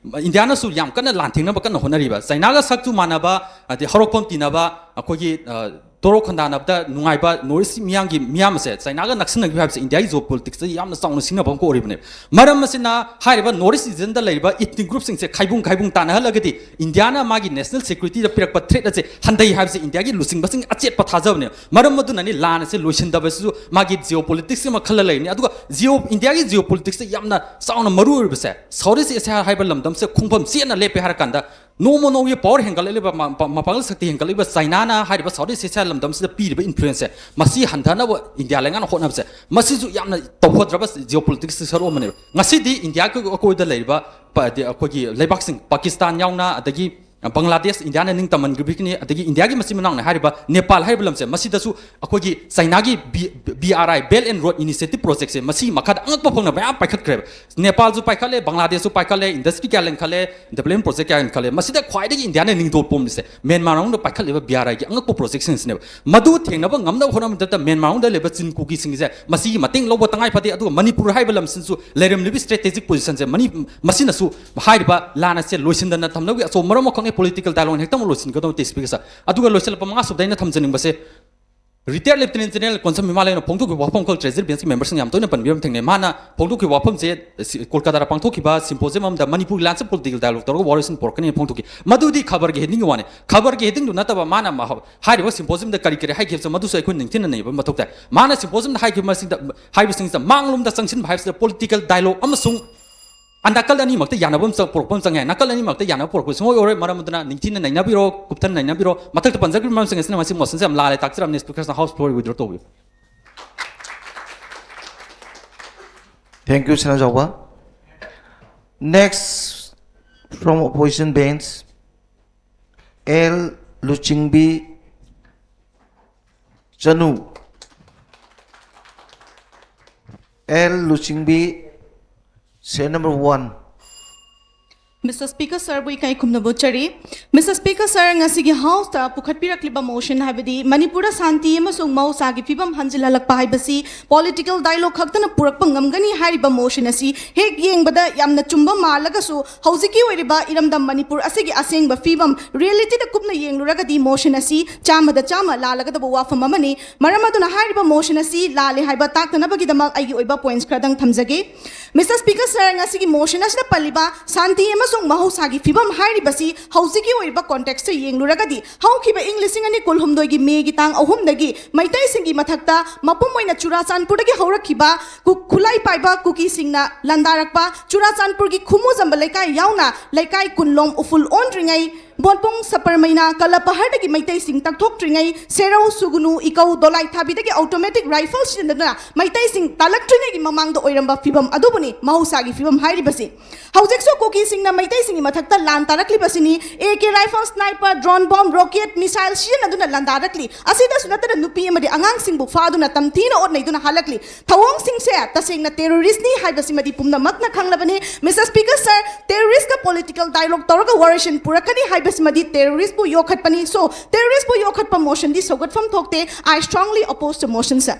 ꯏꯟꯗꯤꯌꯥꯅꯁꯨ ꯌꯥꯝ ꯀꯟꯅ ꯂꯥꯟꯊꯦꯡꯅꯕ ꯀꯟꯅ ꯍꯣꯠꯅꯔꯤꯕ꯫ ꯆꯥꯏꯅꯥꯒ ꯁꯛꯁꯨ ꯃꯥꯟꯅꯕ, ꯑꯗꯩ ꯍꯧꯔꯛꯐꯝ ꯇꯤꯟꯅꯕ, ꯑꯩꯈꯣꯏꯒꯤ, ꯑ, ꯇꯣꯔꯣ ꯈꯟꯗꯥꯅꯕꯗ ꯅꯨꯡꯉꯥꯏꯕ ꯅꯣꯔꯠ ꯏꯁ ꯃꯤꯌꯥꯝꯒꯤ, ꯃꯤꯌꯥꯝ ꯑꯁꯦ ꯆꯥꯏꯅꯥꯒ ꯅꯛꯁꯤꯟꯅꯈꯤꯕ ꯍꯥꯏꯕꯁꯦ ꯏꯟꯗꯤꯌꯥꯒꯤ ꯖꯤꯑꯣ ꯄꯣꯂꯤꯇꯤꯛꯁꯇ ꯌꯥꯝꯅ ꯆꯥꯎꯅ ꯁꯤꯡꯅꯕ ꯑꯃ ꯑꯣꯏꯔꯤꯕꯅꯦꯕ꯫ ꯃꯔꯝ ꯑꯁꯤꯅ ꯍꯥꯏꯔꯤꯕ ꯅꯣꯔꯠ ꯏꯁ ꯔꯤꯖꯟꯗ ꯂꯩꯔꯤꯕ ꯏꯊꯅꯤꯛ ꯒ꯭ꯔꯨꯞꯁꯤꯡꯁꯦ ꯈꯥꯏꯕꯨꯡ ꯈꯥꯏꯕꯨꯡ ꯇꯥꯟꯅꯍꯜꯂꯒꯗꯤ ꯏꯟꯗꯤꯌꯥꯅ ꯃꯥꯒꯤ ꯅꯦꯁꯅꯦꯜ ꯁꯦꯀ꯭ꯌꯨꯔꯤꯇꯤꯗ ꯄꯤꯔꯛꯄ ꯊ꯭ꯔꯦꯠ ꯑꯁꯦ ꯍꯟꯊꯩ ꯍꯥꯏꯕꯁꯦ ꯏꯟꯗꯤꯌꯥꯒꯤ ꯂꯨꯆꯤꯡꯕꯁꯤꯡ ꯑꯆꯦꯠꯄ ꯊꯥꯖꯕꯅꯦꯕ꯫ ꯃꯔꯝ ꯑꯗꯨꯅꯅꯤ ꯂꯥꯟ ꯑꯁꯦ ꯂꯣꯏꯁꯤꯟꯗꯕꯁꯤꯁꯨ ꯃꯥꯒꯤ ꯖꯤꯑꯣ ꯄꯣꯂꯤꯇꯤꯛꯁꯀꯤ ꯑꯃ ꯈꯜꯂ ꯂꯩꯔꯤꯅꯤ꯫ ꯑꯗꯨꯒ ꯖꯤꯑꯣ, ꯏꯟꯗꯤꯌꯥꯒꯤ ꯖꯤꯑꯣ ꯄꯣꯂꯤꯇꯤꯛꯁꯇ ꯌꯥꯝꯅ ꯆꯥꯎꯅ ꯃꯔꯨ ꯑꯣꯏꯔꯤꯕꯁꯦ, ꯁꯥꯎꯠ ꯏꯁ ꯑꯦꯁꯤꯌꯥ ꯍꯥꯏꯕ ꯂꯝꯗꯝꯁꯦ ꯈꯣꯡꯐꯝ ꯆꯦꯠꯅ ꯂꯦꯞꯄꯦ ꯍꯥꯏꯔ ꯀꯥꯟꯗ, ꯅꯣꯡꯃ ꯅꯣꯡꯃꯒꯤ ꯄꯋꯔ ꯍꯦꯟꯒꯠꯂꯛꯂꯤꯕ, ꯃ-, ꯃ-, ꯃꯄꯥꯡꯒꯜ ꯁꯛꯇꯤ ꯍꯦꯟꯒꯠꯂꯛꯂꯤꯕ ꯆꯥꯏꯅꯥꯅ ꯍꯥꯏꯔꯤꯕ ꯁꯥꯎꯠ ꯏꯁ ꯑꯦꯁꯤꯌꯥ ꯂꯝꯗꯝꯁꯤꯗ ꯄꯤꯔꯤꯕ ꯏꯟꯐ꯭ꯂꯨꯌꯦꯟꯁꯁꯦ, ꯃꯁꯤ ꯍꯟꯊꯅꯕ ꯏꯟꯗꯤꯌꯥ ꯂꯩꯉꯥꯛꯅ ꯍꯣꯠꯅꯕꯁꯦ, ꯃꯁꯤꯁꯨ ꯌꯥꯝꯅ ꯇꯧꯍꯗ꯭ꯔꯕ ꯖꯤꯑꯣ ꯄꯣꯂꯤꯇꯤꯛꯁꯀꯤ ꯁꯔꯨꯛ ꯑꯃꯅꯦꯕ꯫ ꯉꯁꯤꯗꯤ ꯏꯟꯗꯤꯌꯥꯒꯤ ꯑꯀꯣꯏꯕꯗ ꯂꯩꯔꯤꯕ ꯄ-, ꯑꯗꯤ ꯑꯩꯈꯣꯏꯒꯤ ꯂꯩꯕꯥꯛꯁꯤꯡ, ꯄꯥꯀꯤꯁꯇꯥꯟ ꯌꯥꯎꯅ, ꯑꯗꯒꯤ ꯕꯪꯒ꯭ꯂꯥꯗꯦꯁ ꯏꯟꯗꯤꯌꯥꯅ ꯅꯤꯡꯇꯝꯍꯟꯈꯤꯕꯒꯤꯅꯤ, ꯑꯗꯒꯤ ꯏꯟꯗꯤꯌꯥꯒꯤ ꯃꯆꯤꯟ ꯃꯅꯥꯎꯅ ꯍꯥꯏꯔꯤꯕ ꯅꯦꯄꯥꯜ ꯍꯥꯏꯔꯤꯕ ꯂꯝꯁꯦ, ꯃꯁꯤꯗꯁꯨ ꯑꯩꯈꯣꯏꯒꯤ ꯆꯥꯏꯅꯥꯒꯤ ꯕꯤ-, B R I, Belt and Road Initiative ꯄ꯭ꯔꯣꯖꯦꯛꯁꯦ, ꯃꯁꯤ ꯃꯈꯥꯗ ꯑꯉꯛꯄ ꯐꯪꯅ ꯃꯌꯥꯝ ꯄꯥꯏꯈꯠꯈ꯭ꯔꯦꯕ꯫ ꯅꯦꯄꯥꯜꯁꯨ ꯄꯥꯏꯈꯠꯂꯦ, ꯕꯪꯒ꯭ꯂꯥꯗꯦꯁꯁꯨ ꯄꯥꯏꯈꯠꯂꯦ, ꯏꯟꯗꯁꯇ꯭ꯔꯤ ꯀꯌꯥ ꯂꯤꯡꯈꯠꯂꯦ, ꯗꯦꯕꯂꯞꯃꯦꯟ ꯄ꯭ꯔꯣꯖꯦꯛ ꯀꯌꯥ ꯂꯤꯡꯈꯠꯂꯦ꯫ ꯃꯁꯤꯗ ꯈ꯭ꯋꯥꯏꯗꯒꯤ ꯏꯟꯗꯤꯌꯥꯅ ꯅꯤꯡꯗꯣꯜ ꯄꯣꯝꯂꯤꯁꯦ ꯃ꯭ꯌꯥꯟꯃꯥꯔ ꯃꯅꯨꯡꯗ ꯄꯥꯏꯈꯠꯂꯤꯕ ꯕꯤ ꯑꯥꯔ ꯑꯥꯏꯒꯤ ꯑꯉꯛꯄ ꯄ꯭ꯔꯣꯖꯦꯛꯁꯤꯡꯁꯤꯅꯦꯕ꯫ ꯃꯗꯨ ꯊꯦꯡꯅꯕ ꯉꯝꯅꯕ ꯍꯣꯠꯅꯕ ꯃꯇꯝꯗ ꯃ꯭ꯌꯥꯟꯃꯥꯔ ꯃꯅꯨꯡꯗ ꯂꯩꯕ ꯆꯤꯟ ꯀꯨꯀꯤꯁꯤꯡꯁꯦ ꯃꯁꯤꯒꯤ ꯃꯇꯦꯡ ꯂꯧꯕ ꯇꯉꯥꯏ ꯐꯗꯦ꯫ ꯑꯗꯨꯒ ꯃꯅꯤꯄꯨꯔ ꯍꯥꯏꯕ ꯂꯝꯁꯤꯁꯨ ꯂꯩꯔꯝꯂꯤꯕ ꯏꯁꯇ꯭ꯔꯦꯇꯦꯖꯤꯛ ꯄꯣꯖꯤꯁꯟꯁꯦ ꯃꯅꯤ-, ꯃꯁꯤꯅꯁꯨ ꯍꯥꯏꯔꯤꯕ ꯂꯥꯟ ꯑꯁꯦ ꯂꯣꯏꯁꯤꯟꯗꯅ ꯊꯝꯅꯕꯒꯤ ꯑꯆꯧꯕ ꯃꯔꯝ ꯑꯃꯈꯛꯅꯤ꯫ ꯄꯣꯂꯤꯇꯤꯀꯦꯜ ꯗꯥꯏꯂꯣꯒ ꯍꯦꯛꯇꯃꯛ ꯂꯣꯏꯁꯤꯟꯒꯗꯧꯕ ꯅꯠꯇꯦ, ꯁ꯭ꯄꯤꯀꯔ ꯁꯥꯔ꯫ ꯑꯗꯨꯒ ꯂꯣꯏꯁꯤꯜꯂꯛꯄ ꯃꯉꯥ ꯁꯨꯕꯗ ꯑꯩꯅ ꯊꯝꯖꯅꯤꯡꯕꯁꯦ, ꯔꯤꯇꯥꯌꯔ ꯂꯦꯐꯇꯤꯅꯦꯟ ꯖꯦꯅꯔꯦꯜ ꯀꯣꯟꯁꯝ ꯏꯃꯥꯂꯦꯅ ꯐꯣꯡꯗꯣꯛꯈꯤꯕ ꯋꯥꯐꯝ ꯈꯔ ꯇ꯭ꯔꯦꯖꯔꯤ ꯕꯦꯟꯁꯀꯤ ꯃꯦꯝꯕꯔꯁꯤꯡ ꯌꯥꯝ ꯇꯣꯏꯅ ꯄꯟꯕꯤꯕ ꯑꯃ ꯊꯦꯡꯅꯩ꯫ ꯃꯥꯅ ꯐꯣꯡꯗꯣꯛꯈꯤꯕ ꯋꯥꯐꯝꯁꯦ, ꯁꯤ-, ꯀꯣꯜꯀꯥꯇꯥꯗ ꯄꯥꯡꯊꯣꯛꯈꯤꯕ ꯁꯤꯝꯄꯣꯖꯤꯌꯝ ꯑꯃꯗ ꯃꯅꯤꯄꯨꯔꯒꯤ ꯂꯥꯟꯁꯦ ꯄꯣꯂꯤꯇꯤꯀꯦꯜ ꯗꯥꯏꯂꯣꯒ ꯇꯧꯔꯒ ꯋꯥꯔꯣꯏꯁꯤꯟ ꯄꯨꯔꯛꯀꯅꯤꯅ ꯐꯣꯡꯗꯣꯛꯈꯤ꯫ ꯃꯗꯨꯗꯤ ꯈꯕꯔꯒꯤ ꯍꯦꯗꯤꯡꯒꯤ ꯋꯥꯅꯤ꯫ ꯈꯕꯔꯒꯤ ꯍꯦꯗꯤꯡꯗꯨ ꯅꯠꯇꯕ ꯃꯥꯅ ꯃꯍ-, ꯍꯥꯏꯔꯤꯕ ꯁꯤꯝꯄꯣꯖꯤꯌꯝꯗ ꯀꯔꯤ ꯀꯔꯤ ꯍꯥꯏꯈꯤꯕꯁꯦ ꯃꯗꯨꯁꯨ ꯑꯩꯈꯣꯏ ꯅꯤꯡꯊꯤꯅ ꯅꯩꯅꯕ ꯃꯊꯧ ꯇꯥꯏ꯫ ꯃꯥꯅ ꯁꯤꯝꯄꯣꯖꯤꯌꯝꯗ ꯍꯥꯏꯈꯤꯕ ꯃꯁꯤꯗ, ꯍꯥꯏꯕꯁꯤꯡꯁꯤꯗ ꯃꯥꯡꯂꯣꯝꯗ ꯆꯪꯁꯤꯟꯕ ꯍꯥꯏꯕꯁꯤꯗ ꯄꯣꯂꯤꯇꯤꯀꯦꯜ ꯗꯥꯏꯂꯣꯒ ꯑꯃꯁꯨꯡ ꯑꯅꯥꯀꯜ ꯑꯅꯤꯃꯛꯇ ꯌꯥꯅꯕ ꯑꯃ ꯆꯪ-, ꯄꯨꯔꯛꯄ ꯑꯃ ꯆꯪꯉꯦ꯫ ꯅꯥꯀꯜ ꯑꯅꯤꯃꯛꯇ ꯌꯥꯅꯕ ꯄꯨꯔꯛꯄ ꯁꯨꯡꯑꯣꯏ ꯑꯣꯏꯔꯣꯏ꯫ ꯃꯔꯝ ꯑꯗꯨꯅ ꯅꯤꯡꯊꯤꯅ ꯅꯩꯅꯕꯤꯔꯣ, ꯀꯨꯞꯊꯅ ꯅꯩꯅꯕꯤꯔꯣ꯫ ꯃꯊꯛꯇ ꯄꯟꯖꯈ꯭ꯔꯤꯕ ꯃꯔꯝꯁꯤꯡ ꯑꯁꯤꯅ ꯃꯁꯤ ꯃꯣꯁꯟꯁꯦ ꯌꯥꯝ ꯂꯥꯜꯂꯦ ꯇꯥꯛꯆꯔꯝꯅꯤ꯫ ꯁ꯭ꯄꯤꯀꯔꯁꯅ ꯍꯥꯎꯁ ꯐ꯭ꯂꯣꯔ ꯋꯤꯗ꯭ꯔꯣ ꯇꯧꯕꯤꯌꯨ꯫ Thank you, Sanajaoba. Next, from opposition bench, L Luchingbi Chanu, L Luchingbi, serial number one꯫ Mister Speaker, sir ꯕꯨ ꯏꯀꯥꯏ ꯈꯨꯝꯅꯕ ꯎꯠꯆꯔꯤ꯫ Mister Speaker, sir, ꯉꯁꯤꯒꯤ House ꯇ ꯄꯨꯈꯠꯄꯤꯔꯛꯂꯤꯕ motion ꯍꯥꯏꯕꯗꯤ ꯃꯅꯤꯄꯨꯔꯗ ꯁꯥꯟꯇꯤ ꯑꯃꯁꯨꯡ ꯃꯍꯧꯁꯥꯒꯤ ꯐꯤꯕꯝ ꯍꯟꯖꯤꯜꯍꯜꯂꯛꯄ ꯍꯥꯏꯕꯁꯤ political dialogue ꯈꯛꯇꯅ ꯄꯨꯔꯛꯄ ꯉꯝꯒꯅꯤ ꯍꯥꯏꯔꯤꯕ motion ꯑꯁꯤ ꯍꯦꯛ ꯌꯦꯡꯕꯗ ꯌꯥꯝꯅ ꯆꯨꯝꯕ ꯃꯥꯜꯂꯒꯁꯨ, ꯍꯧꯖꯤꯛꯀꯤ ꯑꯣꯏꯔꯤꯕ ꯏꯔꯝꯗꯝ ꯃꯅꯤꯄꯨꯔ ꯑꯁꯤꯒꯤ ꯑꯁꯦꯡꯕ ꯐꯤꯕꯝ reality ꯗ ꯀꯨꯞꯅ ꯌꯦꯡꯂꯨꯔꯒꯗꯤ motion ꯑꯁꯤ ꯆꯥꯝꯃꯗ ꯆꯥꯝꯃ ꯂꯥꯜꯂꯒꯗꯕ ꯋꯥꯐꯝ ꯑꯃꯅꯤ꯫ ꯃꯔꯝ ꯑꯗꯨꯅ ꯍꯥꯏꯔꯤꯕ motion ꯑꯁꯤ ꯂꯥꯜꯂꯦ ꯍꯥꯏꯕ ꯇꯥꯛꯇꯅꯕꯒꯤꯗꯃꯛ ꯑꯩꯒꯤ ꯑꯣꯏꯕ points ꯈꯔꯗꯪ ꯊꯝꯖꯒꯦ꯫ Mister Speaker, sir, ꯉꯁꯤꯒꯤ motion ꯑꯁꯤꯗ ꯄꯜꯂꯤꯕ ꯁꯥꯟꯇꯤ ꯑꯃꯁꯨꯡ ꯃꯍꯧꯁꯥꯒꯤ ꯐꯤꯕꯝ ꯍꯥꯏꯔꯤꯕꯁꯤ ꯍꯧꯖꯤꯛꯀꯤ ꯑꯣꯏꯔꯤꯕ context ꯇ ꯌꯦꯡꯂꯨꯔꯒꯗꯤ, ꯍꯧꯈꯤꯕ ꯏꯪ ꯂꯤꯁꯤꯡ ꯑꯅꯤ ꯀꯨꯟꯍꯨꯝꯗꯣꯏꯒꯤ May ꯒꯤ ꯇꯥꯡ ꯑꯍꯨꯝꯗꯒꯤ ꯃꯩꯇꯩꯁꯤꯡꯒꯤ ꯃꯊꯛꯇ ꯃꯄꯨꯝ ꯑꯣꯏꯅ ꯆꯨꯔꯥꯆꯥꯟꯄꯨꯔꯗꯒꯤ ꯍꯧꯔꯛꯈꯤꯕ ꯀꯨ-, ꯈꯨꯠꯂꯥꯏ ꯄꯥꯏꯕ ꯀꯨꯀꯤꯁꯤꯡꯅ ꯂꯥꯟꯗꯥꯔꯛꯄ, ꯆꯨꯔꯥꯆꯥꯟꯄꯨꯔꯒꯤ ꯈꯨꯃꯨꯖꯝꯕ ꯂꯩꯀꯥꯏ ꯌꯥꯎꯅ ꯂꯩꯀꯥꯏ ꯀꯨꯟꯂꯣꯝ ꯎꯐꯨꯜ ꯑꯣꯟꯗ꯭ꯔꯤꯉꯩ, ꯕꯣꯟꯄꯣꯡ, ꯁꯄꯔꯃꯩꯅꯥ, ꯀꯂꯄꯍꯔꯗꯒꯤ ꯃꯩꯇꯩꯁꯤꯡ ꯇꯛꯊꯣꯛꯇ꯭ꯔꯤꯉꯩ, ꯁꯦꯔꯧ, ꯁꯨꯒꯨꯅꯨ, ꯏꯀꯧ, ꯗꯣꯂꯥꯏ ꯊꯥꯕꯤꯗꯒꯤ automatic rifle ꯁꯤꯖꯤꯟꯅꯗꯨꯅ ꯃꯩꯇꯩꯁꯤꯡ ꯇꯥꯜꯂꯛꯇ꯭ꯔꯤꯉꯩꯒꯤ ꯃꯃꯥꯡꯗ ꯑꯣꯏꯔꯝꯕ ꯐꯤꯕꯝ ꯑꯗꯨꯕꯨꯅꯤ ꯃꯍꯧꯁꯥꯒꯤ ꯐꯤꯕꯝ ꯍꯥꯏꯔꯤꯕꯁꯤ꯫ ꯍꯧꯖꯤꯛꯁꯨ ꯀꯨꯀꯤꯁꯤꯡꯅ ꯃꯩꯇꯩꯁꯤꯡꯒꯤ ꯃꯊꯛꯇ ꯂꯥꯟ ꯇꯥꯔꯛꯂꯤꯕꯁꯤꯅꯤ꯫ A K rifle, sniper, drone bomb, rocket, missile ꯁꯤꯖꯤꯟꯅꯗꯨꯅ ꯂꯥꯟꯗꯥꯔꯛꯂꯤ꯫ ꯑꯁꯤꯗꯁꯨ ꯅꯠꯇꯅ ꯅꯨꯄꯤ ꯑꯃꯗꯤ ꯑꯉꯥꯡꯁꯤꯡꯕꯨ ꯐꯥꯗꯨꯅ ꯇꯝꯊꯤꯅ ꯑꯣꯠ ꯅꯩꯗꯨꯅ ꯍꯜꯂꯛꯂꯤ꯫ ꯊꯧꯑꯣꯡꯁꯤꯡꯁꯦ ꯇꯁꯦꯡꯅ terrorist ꯅꯤ ꯍꯥꯏꯕꯁꯤꯃꯗꯤ ꯄꯨꯝꯅꯃꯛꯅ ꯈꯪꯂꯕꯅꯤ꯫ Mister Speaker, sir, terrorist ꯀ political dialogue ꯇꯧꯔꯒ variation ꯄꯨꯔꯛꯀꯅꯤ ꯍꯥꯏꯕꯁꯤꯃꯗꯤ terrorist ꯄꯨ ꯌꯣꯛꯈꯠꯄꯅꯤ꯫ So, terrorist ꯄꯨ ꯌꯣꯛꯈꯠꯄ motion ꯗꯤ ꯁꯧꯒꯠꯐꯝ ꯊꯣꯛꯇꯦ꯫ I strongly oppose the motion, sir.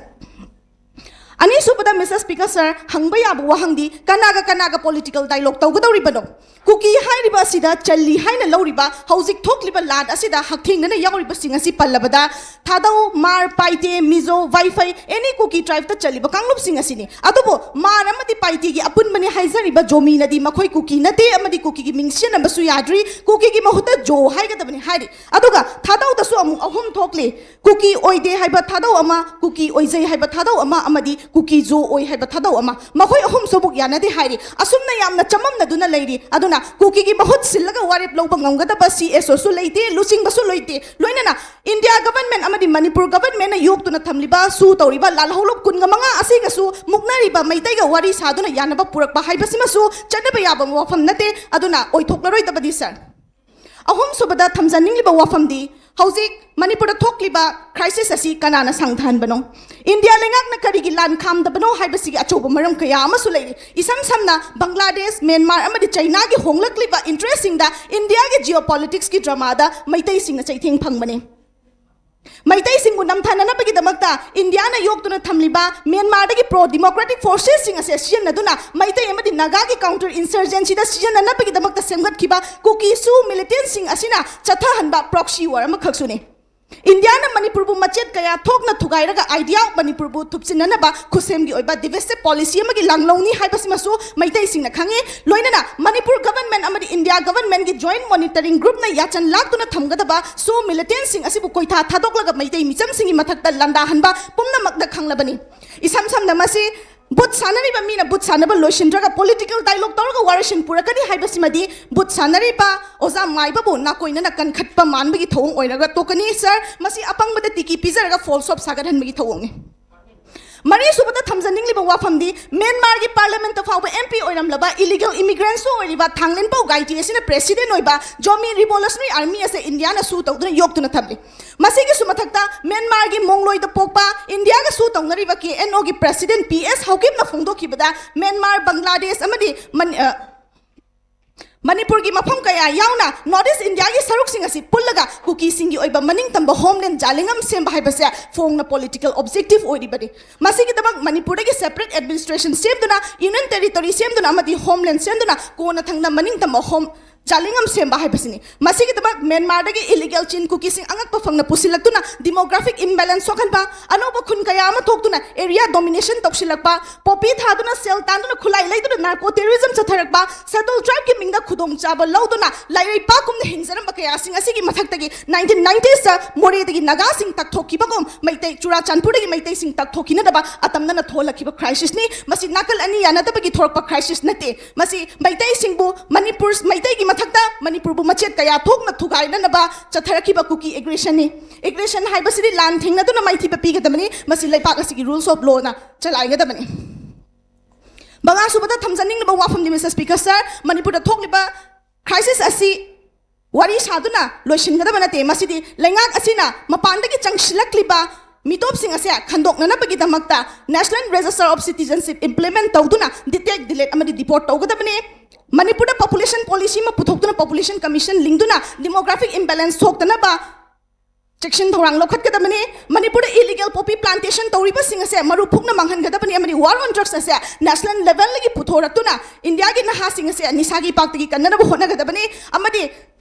ꯑꯅꯤꯁꯨꯕꯗ, Mister Speaker, sir, ꯍꯪꯕ ꯌꯥꯕ ꯋꯥꯍꯪꯗꯤ ꯀꯅꯥꯒ ꯀꯅꯥꯒ political dialogue ꯇꯧꯒꯗꯧꯔꯤꯕꯅꯣ? ꯀꯨꯀꯤ ꯍꯥꯏꯔꯤꯕ ꯑꯁꯤꯗ ꯆꯜꯂꯤ ꯍꯥꯏꯅ ꯂꯧꯔꯤꯕ ꯍꯧꯖꯤꯛ ꯊꯣꯛꯂꯤꯕ ꯂꯥꯟ ꯑꯁꯤꯗ ꯍꯛꯊꯦꯡꯅꯅ ꯌꯥꯎꯔꯤꯕꯁꯤꯡ ꯑꯁꯤ ꯄꯜꯂꯕꯗ, ꯊꯥꯗꯧ, ꯃꯥꯔ, ꯄꯥꯏꯇꯦ, ꯃꯤꯖꯣ, ꯋꯥꯏꯐꯩ, any ꯀꯨꯀꯤ tribe ꯇ ꯆꯜꯂꯤꯕ ꯀꯥꯡꯂꯨꯞꯁꯤꯡ ꯑꯁꯤꯅꯤ꯫ ꯑꯗꯨꯕꯨ ꯃꯥꯔ ꯑꯃꯗꯤ ꯄꯥꯏꯇꯦꯒꯤ ꯑꯄꯨꯟꯕꯅꯤ ꯍꯥꯏꯖꯔꯤꯕ ꯖꯣꯃꯤꯅꯗꯤ ꯃꯈꯣꯏ ꯀꯨꯀꯤ ꯅꯠꯇꯦ ꯑꯃꯗꯤ ꯀꯨꯀꯤꯒꯤ ꯃꯤꯡ ꯁꯤꯖꯤꯟꯅꯕꯁꯨ ꯌꯥꯗ꯭ꯔꯤ, ꯀꯨꯀꯤꯒꯤ ꯃꯍꯨꯠꯇ ꯖꯣ ꯍꯥꯏꯒꯗꯕꯅꯤ ꯍꯥꯏꯔꯤ꯫ ꯑꯗꯨꯒ ꯊꯥꯗꯧꯗꯁꯨ ꯑꯃꯨꯛ ꯑꯍꯨꯝ ꯊꯣꯛꯂꯤ꯫ ꯀꯨꯀꯤ ꯑꯣꯏꯗꯦ ꯍꯥꯏꯕ ꯊꯥꯗꯧ ꯑꯃ, ꯀꯨꯀꯤ ꯑꯣꯏꯖꯩ ꯍꯥꯏꯕ ꯊꯥꯗꯧ ꯑꯃ, ꯑꯃꯗꯤ ꯀꯨꯀꯤ ꯖꯣ ꯑꯣꯏ ꯍꯥꯏꯕ ꯊꯥꯗꯧ ꯑꯃ꯫ ꯃꯈꯣꯏ ꯑꯍꯨꯝꯁꯨ ꯑꯃꯨꯛ ꯌꯥꯅꯗꯦ ꯍꯥꯏꯔꯤ꯫ ꯑꯁꯨꯝꯅ ꯌꯥꯝꯅ ꯆꯃꯝꯅꯗꯨꯅ ꯂꯩꯔꯤ꯫ ꯑꯗꯨꯅ ꯀꯨꯀꯤꯒꯤ ꯃꯍꯨꯠ ꯁꯤꯜꯂꯒ ꯋꯥꯔꯦꯞ ꯂꯧꯕ ꯉꯝꯒꯗꯕ C S O ꯁꯨ ꯂꯩꯇꯦ, ꯂꯨꯆꯤꯡꯕꯁꯨ ꯂꯩꯇꯦ꯫ ꯂꯣꯏꯅꯅ India government ꯑꯃꯗꯤ ꯃꯅꯤꯄꯨꯔ government ꯅ ꯌꯣꯛꯇꯨꯅ ꯊꯝꯂꯤꯕ ꯁꯨ ꯇꯧꯔꯤꯕ ꯂꯥꯜꯍꯧꯂꯨꯞ ꯀꯨꯟꯒ ꯃꯉꯥ ꯑꯁꯤꯒꯁꯨ ꯃꯨꯛꯅꯔꯤꯕ ꯃꯩꯇꯩꯒ ꯋꯥꯔꯤ ꯁꯥꯗꯨꯅ ꯌꯥꯅꯕ ꯄꯨꯔꯛꯄ ꯍꯥꯏꯕꯁꯤꯃꯁꯨ ꯆꯠꯅꯕ ꯌꯥꯕ ꯋꯥꯐꯝ ꯅꯠꯇꯦ꯫ ꯑꯗꯨꯅ ꯑꯣꯏꯊꯣꯛꯂꯔꯣꯏꯗꯕꯗꯤ, sir꯫ ꯑꯍꯨꯝꯁꯨꯕꯗ ꯊꯝꯖꯅꯤꯡꯂꯤꯕ ꯋꯥꯐꯝꯗꯤ, ꯍꯧꯖꯤꯛ ꯃꯅꯤꯄꯨꯔꯗ ꯊꯣꯛꯂꯤꯕ crisis ꯑꯁꯤ ꯀꯅꯥꯅ ꯁꯥꯡꯊꯍꯟꯕꯅꯣ? ꯏꯟꯗꯤꯌꯥ ꯂꯩꯉꯥꯛꯅ ꯀꯔꯤꯒꯤ ꯂꯥꯟ ꯈꯥꯝꯗꯕꯅꯣ ꯍꯥꯏꯕꯁꯤꯒꯤ ꯑꯆꯧꯕ ꯃꯔꯝ ꯀꯌꯥ ꯑꯃꯁꯨ ꯂꯩꯔꯤ꯫ ꯏꯁꯝ ꯁꯝꯅ ꯕꯪꯒ꯭ꯂꯥꯗꯦꯁ, ꯃ꯭ꯌꯥꯟꯃꯥꯔ ꯑꯃꯗꯤ ꯆꯩꯅꯥꯒꯤ ꯍꯣꯡꯂꯛꯂꯤꯕ interestꯁꯤꯡꯗ ꯏꯟꯗꯤꯌꯥꯒꯤ geopoliticsꯀꯤ dramaꯗ ꯃꯩꯇꯩꯁꯤꯡꯅ ꯆꯩꯊꯦꯡ ꯐꯪꯕꯅꯤ꯫ ꯃꯩꯇꯩꯁꯤꯡꯕꯨ ꯅꯝꯊꯅꯅꯕꯒꯤꯗꯃꯛꯇ ꯏꯟꯗꯤꯌꯥꯅ ꯌꯣꯛꯇꯨꯅ ꯊꯝꯂꯤꯕ ꯃ꯭ꯌꯥꯟꯃꯥꯔꯗꯒꯤ pro democratic forcesꯁꯤꯡ ꯑꯁꯦ ꯁꯤꯖꯤꯟꯅꯗꯨꯅ ꯃꯩꯇꯩ ꯑꯃꯗꯤ ꯅꯥꯒꯥꯒꯤ counter insurgencyꯗ ꯁꯤꯖꯤꯟꯅꯅꯕꯒꯤꯗꯃꯛꯇ ꯁꯦꯝꯒꯠꯈꯤꯕ ꯀꯨꯀꯤ ꯁꯨ militantꯁꯤꯡ ꯑꯁꯤꯅ ꯆꯠꯊꯍꯟꯕ proxy war ꯑꯃꯈꯛꯁꯨꯅꯤ꯫ ꯏꯟꯗꯤꯌꯥꯅ ꯃꯅꯤꯄꯨꯔꯕꯨ ꯃꯆꯦꯠ ꯀꯌꯥ ꯊꯣꯛꯅ ꯊꯨꯒꯥꯏꯔꯒ idea of ꯃꯅꯤꯄꯨꯔꯕꯨ ꯊꯨꯞꯆꯤꯟꯅꯅꯕ ꯈꯨꯠꯁꯦꯝꯒꯤ ꯑꯣꯏꯕ divisive policy ꯑꯃꯒꯤ ꯂꯥꯡꯂꯧꯅꯤ ꯍꯥꯏꯕꯁꯤꯃꯁꯨ ꯃꯩꯇꯩꯁꯤꯡꯅ ꯈꯪꯏ꯫ ꯂꯣꯏꯅꯅ ꯃꯅꯤꯄꯨꯔ government ꯑꯃꯗꯤ ꯏꯟꯗꯤꯌꯥ governmentꯀꯤ joint monitoring groupꯅ ꯌꯥꯆꯟ ꯂꯥꯛꯇꯨꯅ ꯊꯝꯒꯗꯕ ꯁꯨ militantꯁꯤꯡ ꯑꯁꯤꯕꯨ ꯀꯣꯏꯊꯥ ꯊꯥꯗꯣꯛꯂꯒ ꯃꯩꯇꯩ ꯃꯤꯆꯝꯁꯤꯡꯒꯤ ꯃꯊꯛꯇ ꯂꯥꯟꯗꯥꯍꯟꯕ ꯄꯨꯝꯅꯃꯛꯅ ꯈꯪꯂꯕꯅꯤ꯫ ꯏꯁꯝ ꯁꯝꯅ ꯃꯁꯤ ꯚꯨꯠ ꯁꯥꯟꯅꯔꯤꯕ ꯃꯤꯅ ꯚꯨꯠ ꯁꯥꯟꯅꯕ ꯂꯣꯏꯁꯤꯟꯗ꯭ꯔꯒ political dialogue ꯇꯧꯔꯒ ꯋꯥꯔꯣꯏꯁꯤꯟ ꯄꯨꯔꯛꯀꯅꯤ ꯍꯥꯏꯕꯁꯤꯃꯗꯤ ꯚꯨꯠ ꯁꯥꯟꯅꯔꯤꯕ ꯑꯣꯖꯥ ꯃꯥꯏꯕꯕꯨ ꯅꯥꯀꯣꯏꯅꯅ ꯀꯟꯈꯠꯄ ꯃꯥꯟꯕꯒꯤ ꯊꯧꯑꯣꯡ ꯑꯣꯏꯔꯒ ꯇꯣꯛꯀꯅꯤ꯫ Sir, ꯃꯁꯤ ꯑꯄꯪꯕꯗ ꯇꯤꯀꯤ ꯄꯤꯖꯔꯒ false hope ꯁꯥꯒꯠꯍꯟꯕꯒꯤ ꯊꯧꯑꯣꯡꯅꯤ꯫ ꯃꯔꯤꯁꯨꯕꯗ ꯊꯝꯖꯅꯤꯡꯂꯤꯕ ꯋꯥꯐꯝꯗꯤ, ꯃ꯭ꯌꯥꯟꯃꯥꯔꯒꯤ parliamentꯇ ꯐꯥꯎꯕ MP ꯑꯣꯏꯔꯝꯂꯕ illegal immigrantꯁꯨ ꯑꯣꯏꯔꯤꯕ ꯊꯥꯡꯂꯦꯟꯄꯧ ꯒꯥꯏꯇꯤ ꯑꯁꯤꯅ president ꯑꯣꯏꯕ Zomi Revolutionary Army ꯑꯁꯦ ꯏꯟꯗꯤꯌꯥꯅ sue ꯇꯧꯗꯨꯅ ꯌꯣꯛꯇꯨꯅ ꯊꯝꯂꯤ꯫ ꯃꯁꯤꯒꯤꯁꯨ ꯃꯊꯛꯇ ꯃ꯭ꯌꯥꯟꯃꯥꯔꯒꯤ ꯃꯣꯡꯂꯣꯏꯗ ꯄꯣꯛꯄ ꯏꯟꯗꯤꯌꯥꯒ sue ꯇꯧꯅꯔꯤꯕ KNOꯒꯤ president P S ꯍꯥꯎꯀꯤꯞꯅ ꯐꯣꯡꯗꯣꯛꯈꯤꯕꯗ ꯃ꯭ꯌꯥꯟꯃꯥꯔ, ꯕꯪꯒ꯭ꯂꯥꯗꯦꯁ ꯑꯃꯗꯤ ꯃꯅꯤ-, ꯑ, ꯃꯅꯤꯄꯨꯔꯒꯤ ꯃꯐꯝ ꯀꯌꯥ ꯌꯥꯎꯅ North East Indiaꯒꯤ ꯁꯔꯨꯛꯁꯤꯡ ꯑꯁꯤ ꯄꯨꯜꯂꯒ ꯀꯨꯀꯤꯁꯤꯡꯒꯤ ꯑꯣꯏꯕ ꯃꯅꯤꯡꯇꯝꯕ homeland ꯖꯥꯂꯤꯡꯉꯝ ꯁꯦꯝꯕ ꯍꯥꯏꯕꯁꯦ ꯐꯣꯡꯅ political objective ꯑꯣꯏꯔꯤꯕꯅꯤ꯫ ꯃꯁꯤꯒꯤꯗꯃꯛ ꯃꯅꯤꯄꯨꯔꯗꯒꯤ separate administration ꯁꯦꯝꯗꯨꯅ, union territory ꯁꯦꯝꯗꯨꯅ ꯑꯃꯗꯤ homeland ꯁꯦꯝꯗꯨꯅ ꯀꯣꯟꯅ ꯊꯪꯅ ꯃꯅꯤꯡꯇꯝꯕ home ꯖꯥꯂꯤꯡꯉꯝ ꯁꯦꯝꯕ ꯍꯥꯏꯕꯁꯤꯅꯤ꯫ ꯃꯁꯤꯒꯤꯗꯃꯛ ꯃ꯭ꯌꯥꯟꯃꯥꯔꯗꯒꯤ illegal Chin ꯀꯨꯀꯤꯁꯤꯡ ꯑꯉꯛꯄ ꯐꯪꯅ ꯄꯨꯁꯤꯜꯂꯛꯇꯨꯅ demographic imbalance ꯁꯣꯛꯍꯟꯕ, ꯑꯅꯧꯕ ꯈꯨꯟ ꯀꯌꯥ ꯑꯃ ꯊꯣꯛꯇꯨꯅ area domination ꯇꯧꯁꯤꯜꯂꯛꯄ, poppy ꯊꯥꯗꯨꯅ ꯁꯦꯜ ꯇꯥꯟꯗꯨꯅ ꯈꯨꯠꯂꯥꯏ ꯂꯩꯗꯨꯅ narco terrorism ꯆꯠꯊꯔꯛꯄ, schedule tribeꯀꯤ ꯃꯤꯡꯗ ꯈꯨꯗꯣꯡꯆꯥꯕ ꯂꯧꯗꯨꯅ ꯂꯥꯏꯔꯩꯄꯥꯛꯀꯨꯝꯅ ꯍꯤꯡꯖꯔꯝꯕ ꯀꯌꯥꯁꯤꯡ ꯑꯁꯤꯒꯤ ꯃꯊꯛꯇꯒꯤ nineteen nineties ꯇ ꯃꯣꯔꯦꯗꯒꯤ ꯅꯥꯒꯥꯁꯤꯡ ꯇꯛꯊꯣꯛꯈꯤꯕꯒꯨꯝ ꯃꯩꯇꯩ ꯆꯨꯔꯥꯆꯥꯟꯄꯨꯔꯗꯒꯤ ꯃꯩꯇꯩꯁꯤꯡ ꯇꯛꯊꯣꯛꯈꯤꯅꯗꯕ ꯑꯇꯝꯅꯅ ꯊꯣꯛꯍꯜꯂꯛꯈꯤꯕ crisisꯅꯤ꯫ ꯃꯁꯤ ꯅꯥꯀꯜ ꯑꯅꯤ ꯌꯥꯅꯗꯕꯒꯤ ꯊꯣꯔꯛꯄ crisis ꯅꯠꯇꯦ꯫ ꯃꯁꯤ ꯃꯩꯇꯩꯁꯤꯡꯕꯨ ꯃꯅꯤꯄꯨꯔ, ꯃꯩꯇꯩꯒꯤ ꯃꯊꯛꯇ ꯃꯅꯤꯄꯨꯔꯕꯨ ꯃꯆꯦꯠ ꯀꯌꯥ ꯊꯣꯛꯅ ꯊꯨꯒꯥꯏꯅꯅꯕ ꯆꯠꯊꯔꯛꯈꯤꯕ ꯀꯨꯀꯤ aggressionꯅꯤ꯫ Aggression ꯍꯥꯏꯕꯁꯤꯗꯤ ꯂꯥꯟ ꯊꯦꯡꯅꯗꯨꯅ ꯃꯥꯏꯊꯤꯕ ꯄꯤꯒꯗꯕꯅꯤ꯫ ꯃꯁꯤ ꯂꯩꯕꯥꯛ ꯑꯁꯤꯒꯤ rules of lawꯅ ꯆꯂꯥꯏꯒꯗꯕꯅꯤ꯫ ꯃꯉꯥꯁꯨꯕꯗ ꯊꯝꯖꯅꯤꯡꯂꯤꯕ ꯋꯥꯐꯝꯗꯤ, Mister Speaker, Sir, ꯃꯅꯤꯄꯨꯔꯗ ꯊꯣꯛꯂꯤꯕ crisis ꯑꯁꯤ ꯋꯥꯔꯤ ꯁꯥꯗꯨꯅ ꯂꯣꯏꯁꯤꯟꯒꯗꯕ ꯅꯠꯇꯦ꯫ ꯃꯁꯤꯗꯤ ꯂꯩꯉꯥꯛ ꯑꯁꯤꯅ ꯃꯄꯥꯟꯗꯒꯤ ꯆꯪꯁꯤꯜꯂꯛꯂꯤꯕ ꯃꯤꯇꯣꯞꯁꯤꯡ ꯑꯁꯦ ꯈꯟꯗꯣꯛꯅꯅꯕꯒꯤꯗꯃꯛꯇ National Register of Citizenship implement ꯇꯧꯗꯨꯅ detect, delete ꯑꯃꯗꯤ deport ꯇꯧꯒꯗꯕꯅꯤ꯫ ꯃꯅꯤꯄꯨꯔꯗ population policy ꯑꯃ ꯄꯨꯊꯣꯛꯇꯨꯅ population commission ꯂꯤꯡꯗꯨꯅ demographic imbalance ꯊꯣꯛꯇꯅꯕ ꯆꯦꯛꯁꯤꯟ ꯊꯧꯔꯥꯡ ꯂꯧꯈꯠꯀꯗꯕꯅꯤ꯫ ꯃꯅꯤꯄꯨꯔꯗ illegal poppy plantation ꯇꯧꯔꯤꯕꯁꯤꯡ ꯑꯁꯦ ꯃꯔꯨ ꯐꯨꯛꯅ ꯃꯥꯡꯍꯟꯒꯗꯕꯅꯤ ꯑꯃꯗꯤ war on drugs ꯑꯁꯦ national levelꯗꯒꯤ ꯄꯨꯊꯣꯔꯛꯇꯨꯅ ꯏꯟꯗꯤꯌꯥꯒꯤ ꯅꯍꯥꯁꯤꯡ ꯑꯁꯦ ꯅꯤꯁꯥꯒꯤ ꯏꯄꯥꯛꯇꯒꯤ ꯀꯟꯅꯅꯕ ꯍꯣꯠꯅꯒꯗꯕꯅꯤ ꯑꯃꯗꯤ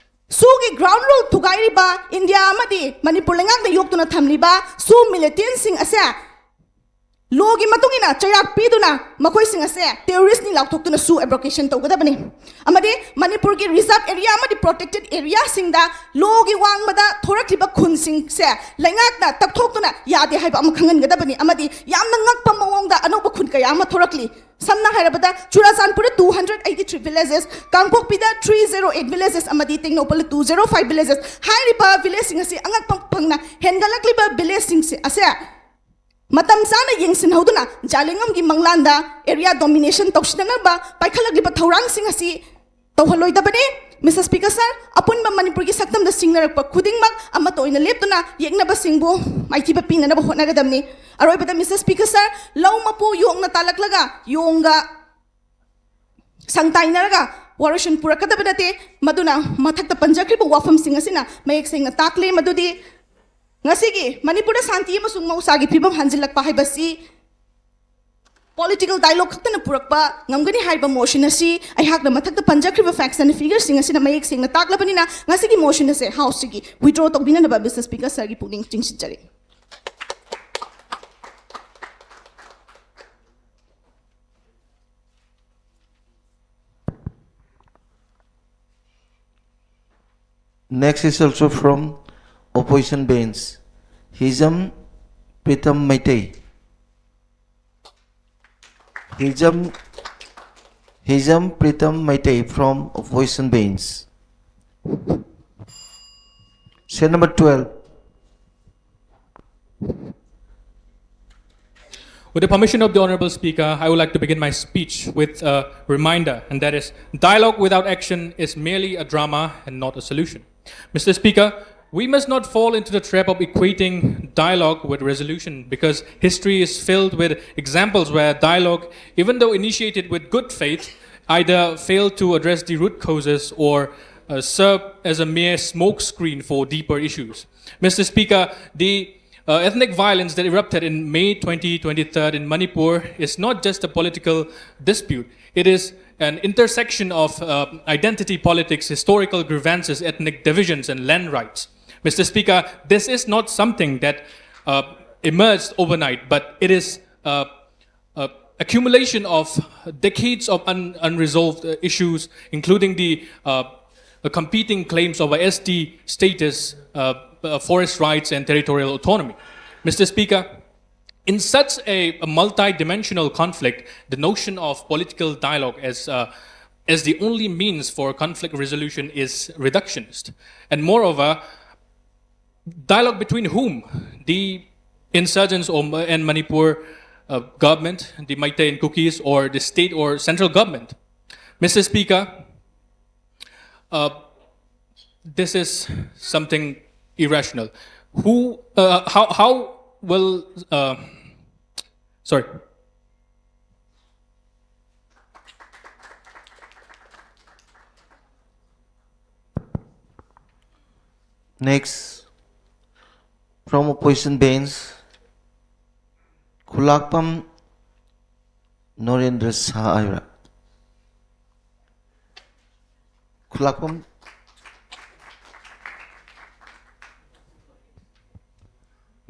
ꯁꯨꯒꯤ ground rule ꯊꯨꯒꯥꯏꯔꯤꯕ ꯏꯟꯗꯤꯌꯥ ꯑꯃꯗꯤ ꯃꯅꯤꯄꯨꯔ ꯂꯩꯉꯥꯛꯅ ꯌꯣꯛꯇꯨꯅ ꯊꯝꯂꯤꯕ ꯁꯨ militantꯁꯤꯡ ꯑꯁꯦ lawꯒꯤ ꯃꯇꯨꯡ ꯏꯟꯅ ꯆꯩꯔꯥꯛ ꯄꯤꯗꯨꯅ ꯃꯈꯣꯏꯁꯤꯡ ꯑꯁꯦ terroristꯅꯤ ꯂꯥꯎꯊꯣꯛꯇꯨꯅ ꯁꯨ abrogationꯇꯧꯒꯗꯕꯅꯤ꯫ ꯑꯃꯗꯤ ꯃꯅꯤꯄꯨꯔꯒꯤ reserve area ꯑꯃꯗꯤ protected areaꯁꯤꯡꯗ lawꯒꯤ ꯋꯥꯡꯃꯗ ꯊꯣꯔꯛꯂꯤꯕ ꯈꯨꯟꯁꯤꯡꯁꯦ ꯂꯩꯉꯥꯛꯅ ꯇꯛꯊꯣꯛꯇꯨꯅ ꯌꯥꯗꯦ ꯍꯥꯏꯕ ꯑꯃ ꯈꯪꯍꯟꯒꯗꯕꯅꯤ꯫ ꯑꯃꯗꯤ ꯌꯥꯝꯅ ꯉꯛꯄ ꯃꯑꯣꯡꯗ ꯑꯅꯧꯕ ꯈꯨꯟ ꯀꯌꯥ ꯑꯃ ꯊꯣꯔꯛꯂꯤ꯫ ꯁꯝꯅ ꯍꯥꯏꯔꯕꯗ ꯆꯨꯔꯥꯆꯥꯟꯄꯨꯔꯗ two hundred eighty three villages, ꯀꯥꯡꯄꯣꯛꯄꯤꯗ three zero eight villages ꯑꯃꯗꯤ ꯇꯦꯡꯅꯧꯄꯜꯗ two zero five villages꯫ ꯍꯥꯏꯔꯤꯕ villageꯁꯤꯡ ꯑꯁꯤ ꯑꯉꯛꯄ ꯐꯪꯅ ꯍꯦꯟꯒꯠꯂꯛꯂꯤꯕ villageꯁꯤꯡꯁꯦ ꯑꯁꯦ ꯃꯇꯝ ꯆꯥꯅ ꯌꯦꯡꯁꯤꯟꯍꯧꯗꯨꯅ ꯖꯥꯂꯦꯡꯉꯝꯒꯤ ꯃꯪꯂꯥꯟꯗ area domination ꯇꯧꯁꯤꯟꯅꯅꯕ ꯄꯥꯏꯈꯠꯂꯛꯂꯤꯕ ꯊꯧꯔꯥꯡꯁꯤꯡ ꯑꯁꯤ ꯇꯧꯍꯜꯂꯣꯏꯗꯕꯅꯤ꯫ Mister Speaker sir, ꯑꯄꯨꯟꯕ ꯃꯅꯤꯄꯨꯔꯒꯤ ꯁꯛꯇꯝꯗ ꯁꯤꯡꯅꯔꯛꯄ ꯈꯨꯗꯤꯡꯃꯛ ꯑꯃꯠꯇ ꯑꯣꯏꯅ ꯂꯦꯞꯇꯨꯅ ꯌꯦꯛꯅꯕꯁꯤꯡꯕꯨ ꯃꯥꯏꯊꯤꯕ ꯄꯤꯅꯅꯕ ꯍꯣꯠꯅꯒꯗꯕꯅꯤ꯫ ꯑꯔꯣꯏꯕꯗ Mister Speaker sir, ꯂꯧ ꯃꯄꯨ ꯌꯣꯡꯅ ꯇꯥꯜꯂꯛꯂꯒ ꯌꯣꯡꯒ ꯁꯪ ꯇꯥꯏꯅꯔꯒ ꯋꯥꯔꯣꯏꯁꯤꯟ ꯄꯨꯔꯛꯀꯗꯕ ꯅꯠꯇꯦ꯫ ꯃꯗꯨꯅ ꯃꯊꯛꯇ ꯄꯟꯖꯈ꯭ꯔꯤꯕ ꯋꯥꯐꯝꯁꯤꯡ ꯑꯁꯤꯅ ꯃꯌꯦꯛ ꯁꯦꯡꯅ ꯇꯥꯛꯂꯤ ꯃꯗꯨꯗꯤ ꯉꯁꯤꯒꯤ ꯃꯅꯤꯄꯨꯔꯗ ꯁꯥꯟꯇꯤ ꯑꯃꯁꯨꯡ ꯃꯍꯧꯁꯥꯒꯤ ꯐꯤꯕꯝ ꯍꯟꯖꯤꯜꯂꯛꯄ ꯍꯥꯏꯕꯁꯤ political dialogue ꯈꯛꯇꯅ ꯄꯨꯔꯛꯄ ꯉꯝꯒꯅꯤ ꯍꯥꯏꯕ motion ꯑꯁꯤ ꯑꯩꯍꯥꯛꯅ ꯃꯊꯛꯇ ꯄꯟꯖꯈ꯭ꯔꯤꯕ facts and figureꯁꯤꯡ ꯑꯁꯤꯅ ꯃꯌꯦꯛ ꯁꯦꯡꯅ ꯇꯥꯛꯂꯕꯅꯤꯅ ꯉꯁꯤꯒꯤ motion ꯑꯁꯤ Houseꯁꯤꯒꯤ withdraw ꯇꯧꯕꯤꯅꯅꯕ Mister Speaker sirꯒꯤ ꯄꯨꯛꯅꯤꯡ ꯆꯤꯡꯁꯤꯟꯖꯔꯤ꯫ Next is also from opposition bench. Hijam Pritam Meitei. Hijam, Hijam Pritam Meitei from opposition bench. Serial number twelve. With the permission of the Honorable Speaker, I would like to begin my speech with a reminder, and that is, dialogue without action is merely a drama and not a solution. Mister Speaker, we must not fall into the trap of equating dialogue with resolution, because history is filled with examples where dialogue, even though initiated with good faith, either failed to address the root causes or uh, serve as a mere smokescreen for deeper issues. Mister Speaker, the uh, ethnic violence that erupted in May twenty twenty-three in Manipur is not just a political dispute. It is an intersection of uh, identity politics, historical grievances, ethnic divisions, and land rights. Mister Speaker, this is not something that uh, emerged overnight, but it is uh, uh, accumulation of decades of un- unresolved uh, issues, including the uh, uh, competing claims over S T status, uh, uh, forest rights, and territorial autonomy. Mister Speaker, in such a, a multi-dimensional conflict, the notion of political dialogue as uh, as the only means for conflict resolution is reductionist. And moreover, dialogue between whom? The insurgents or, and Manipur uh, government, the Meitei and Kukis, or the state or central government? Mister Speaker, uh, this is something irrational. Who, uh, how, how will, uh, sorry. Next, from opposition bench, Khulakpam Narendra Saha ꯍꯥꯏꯕ꯭ꯔꯥ? ꯈꯨꯂꯥꯛꯄꯝ,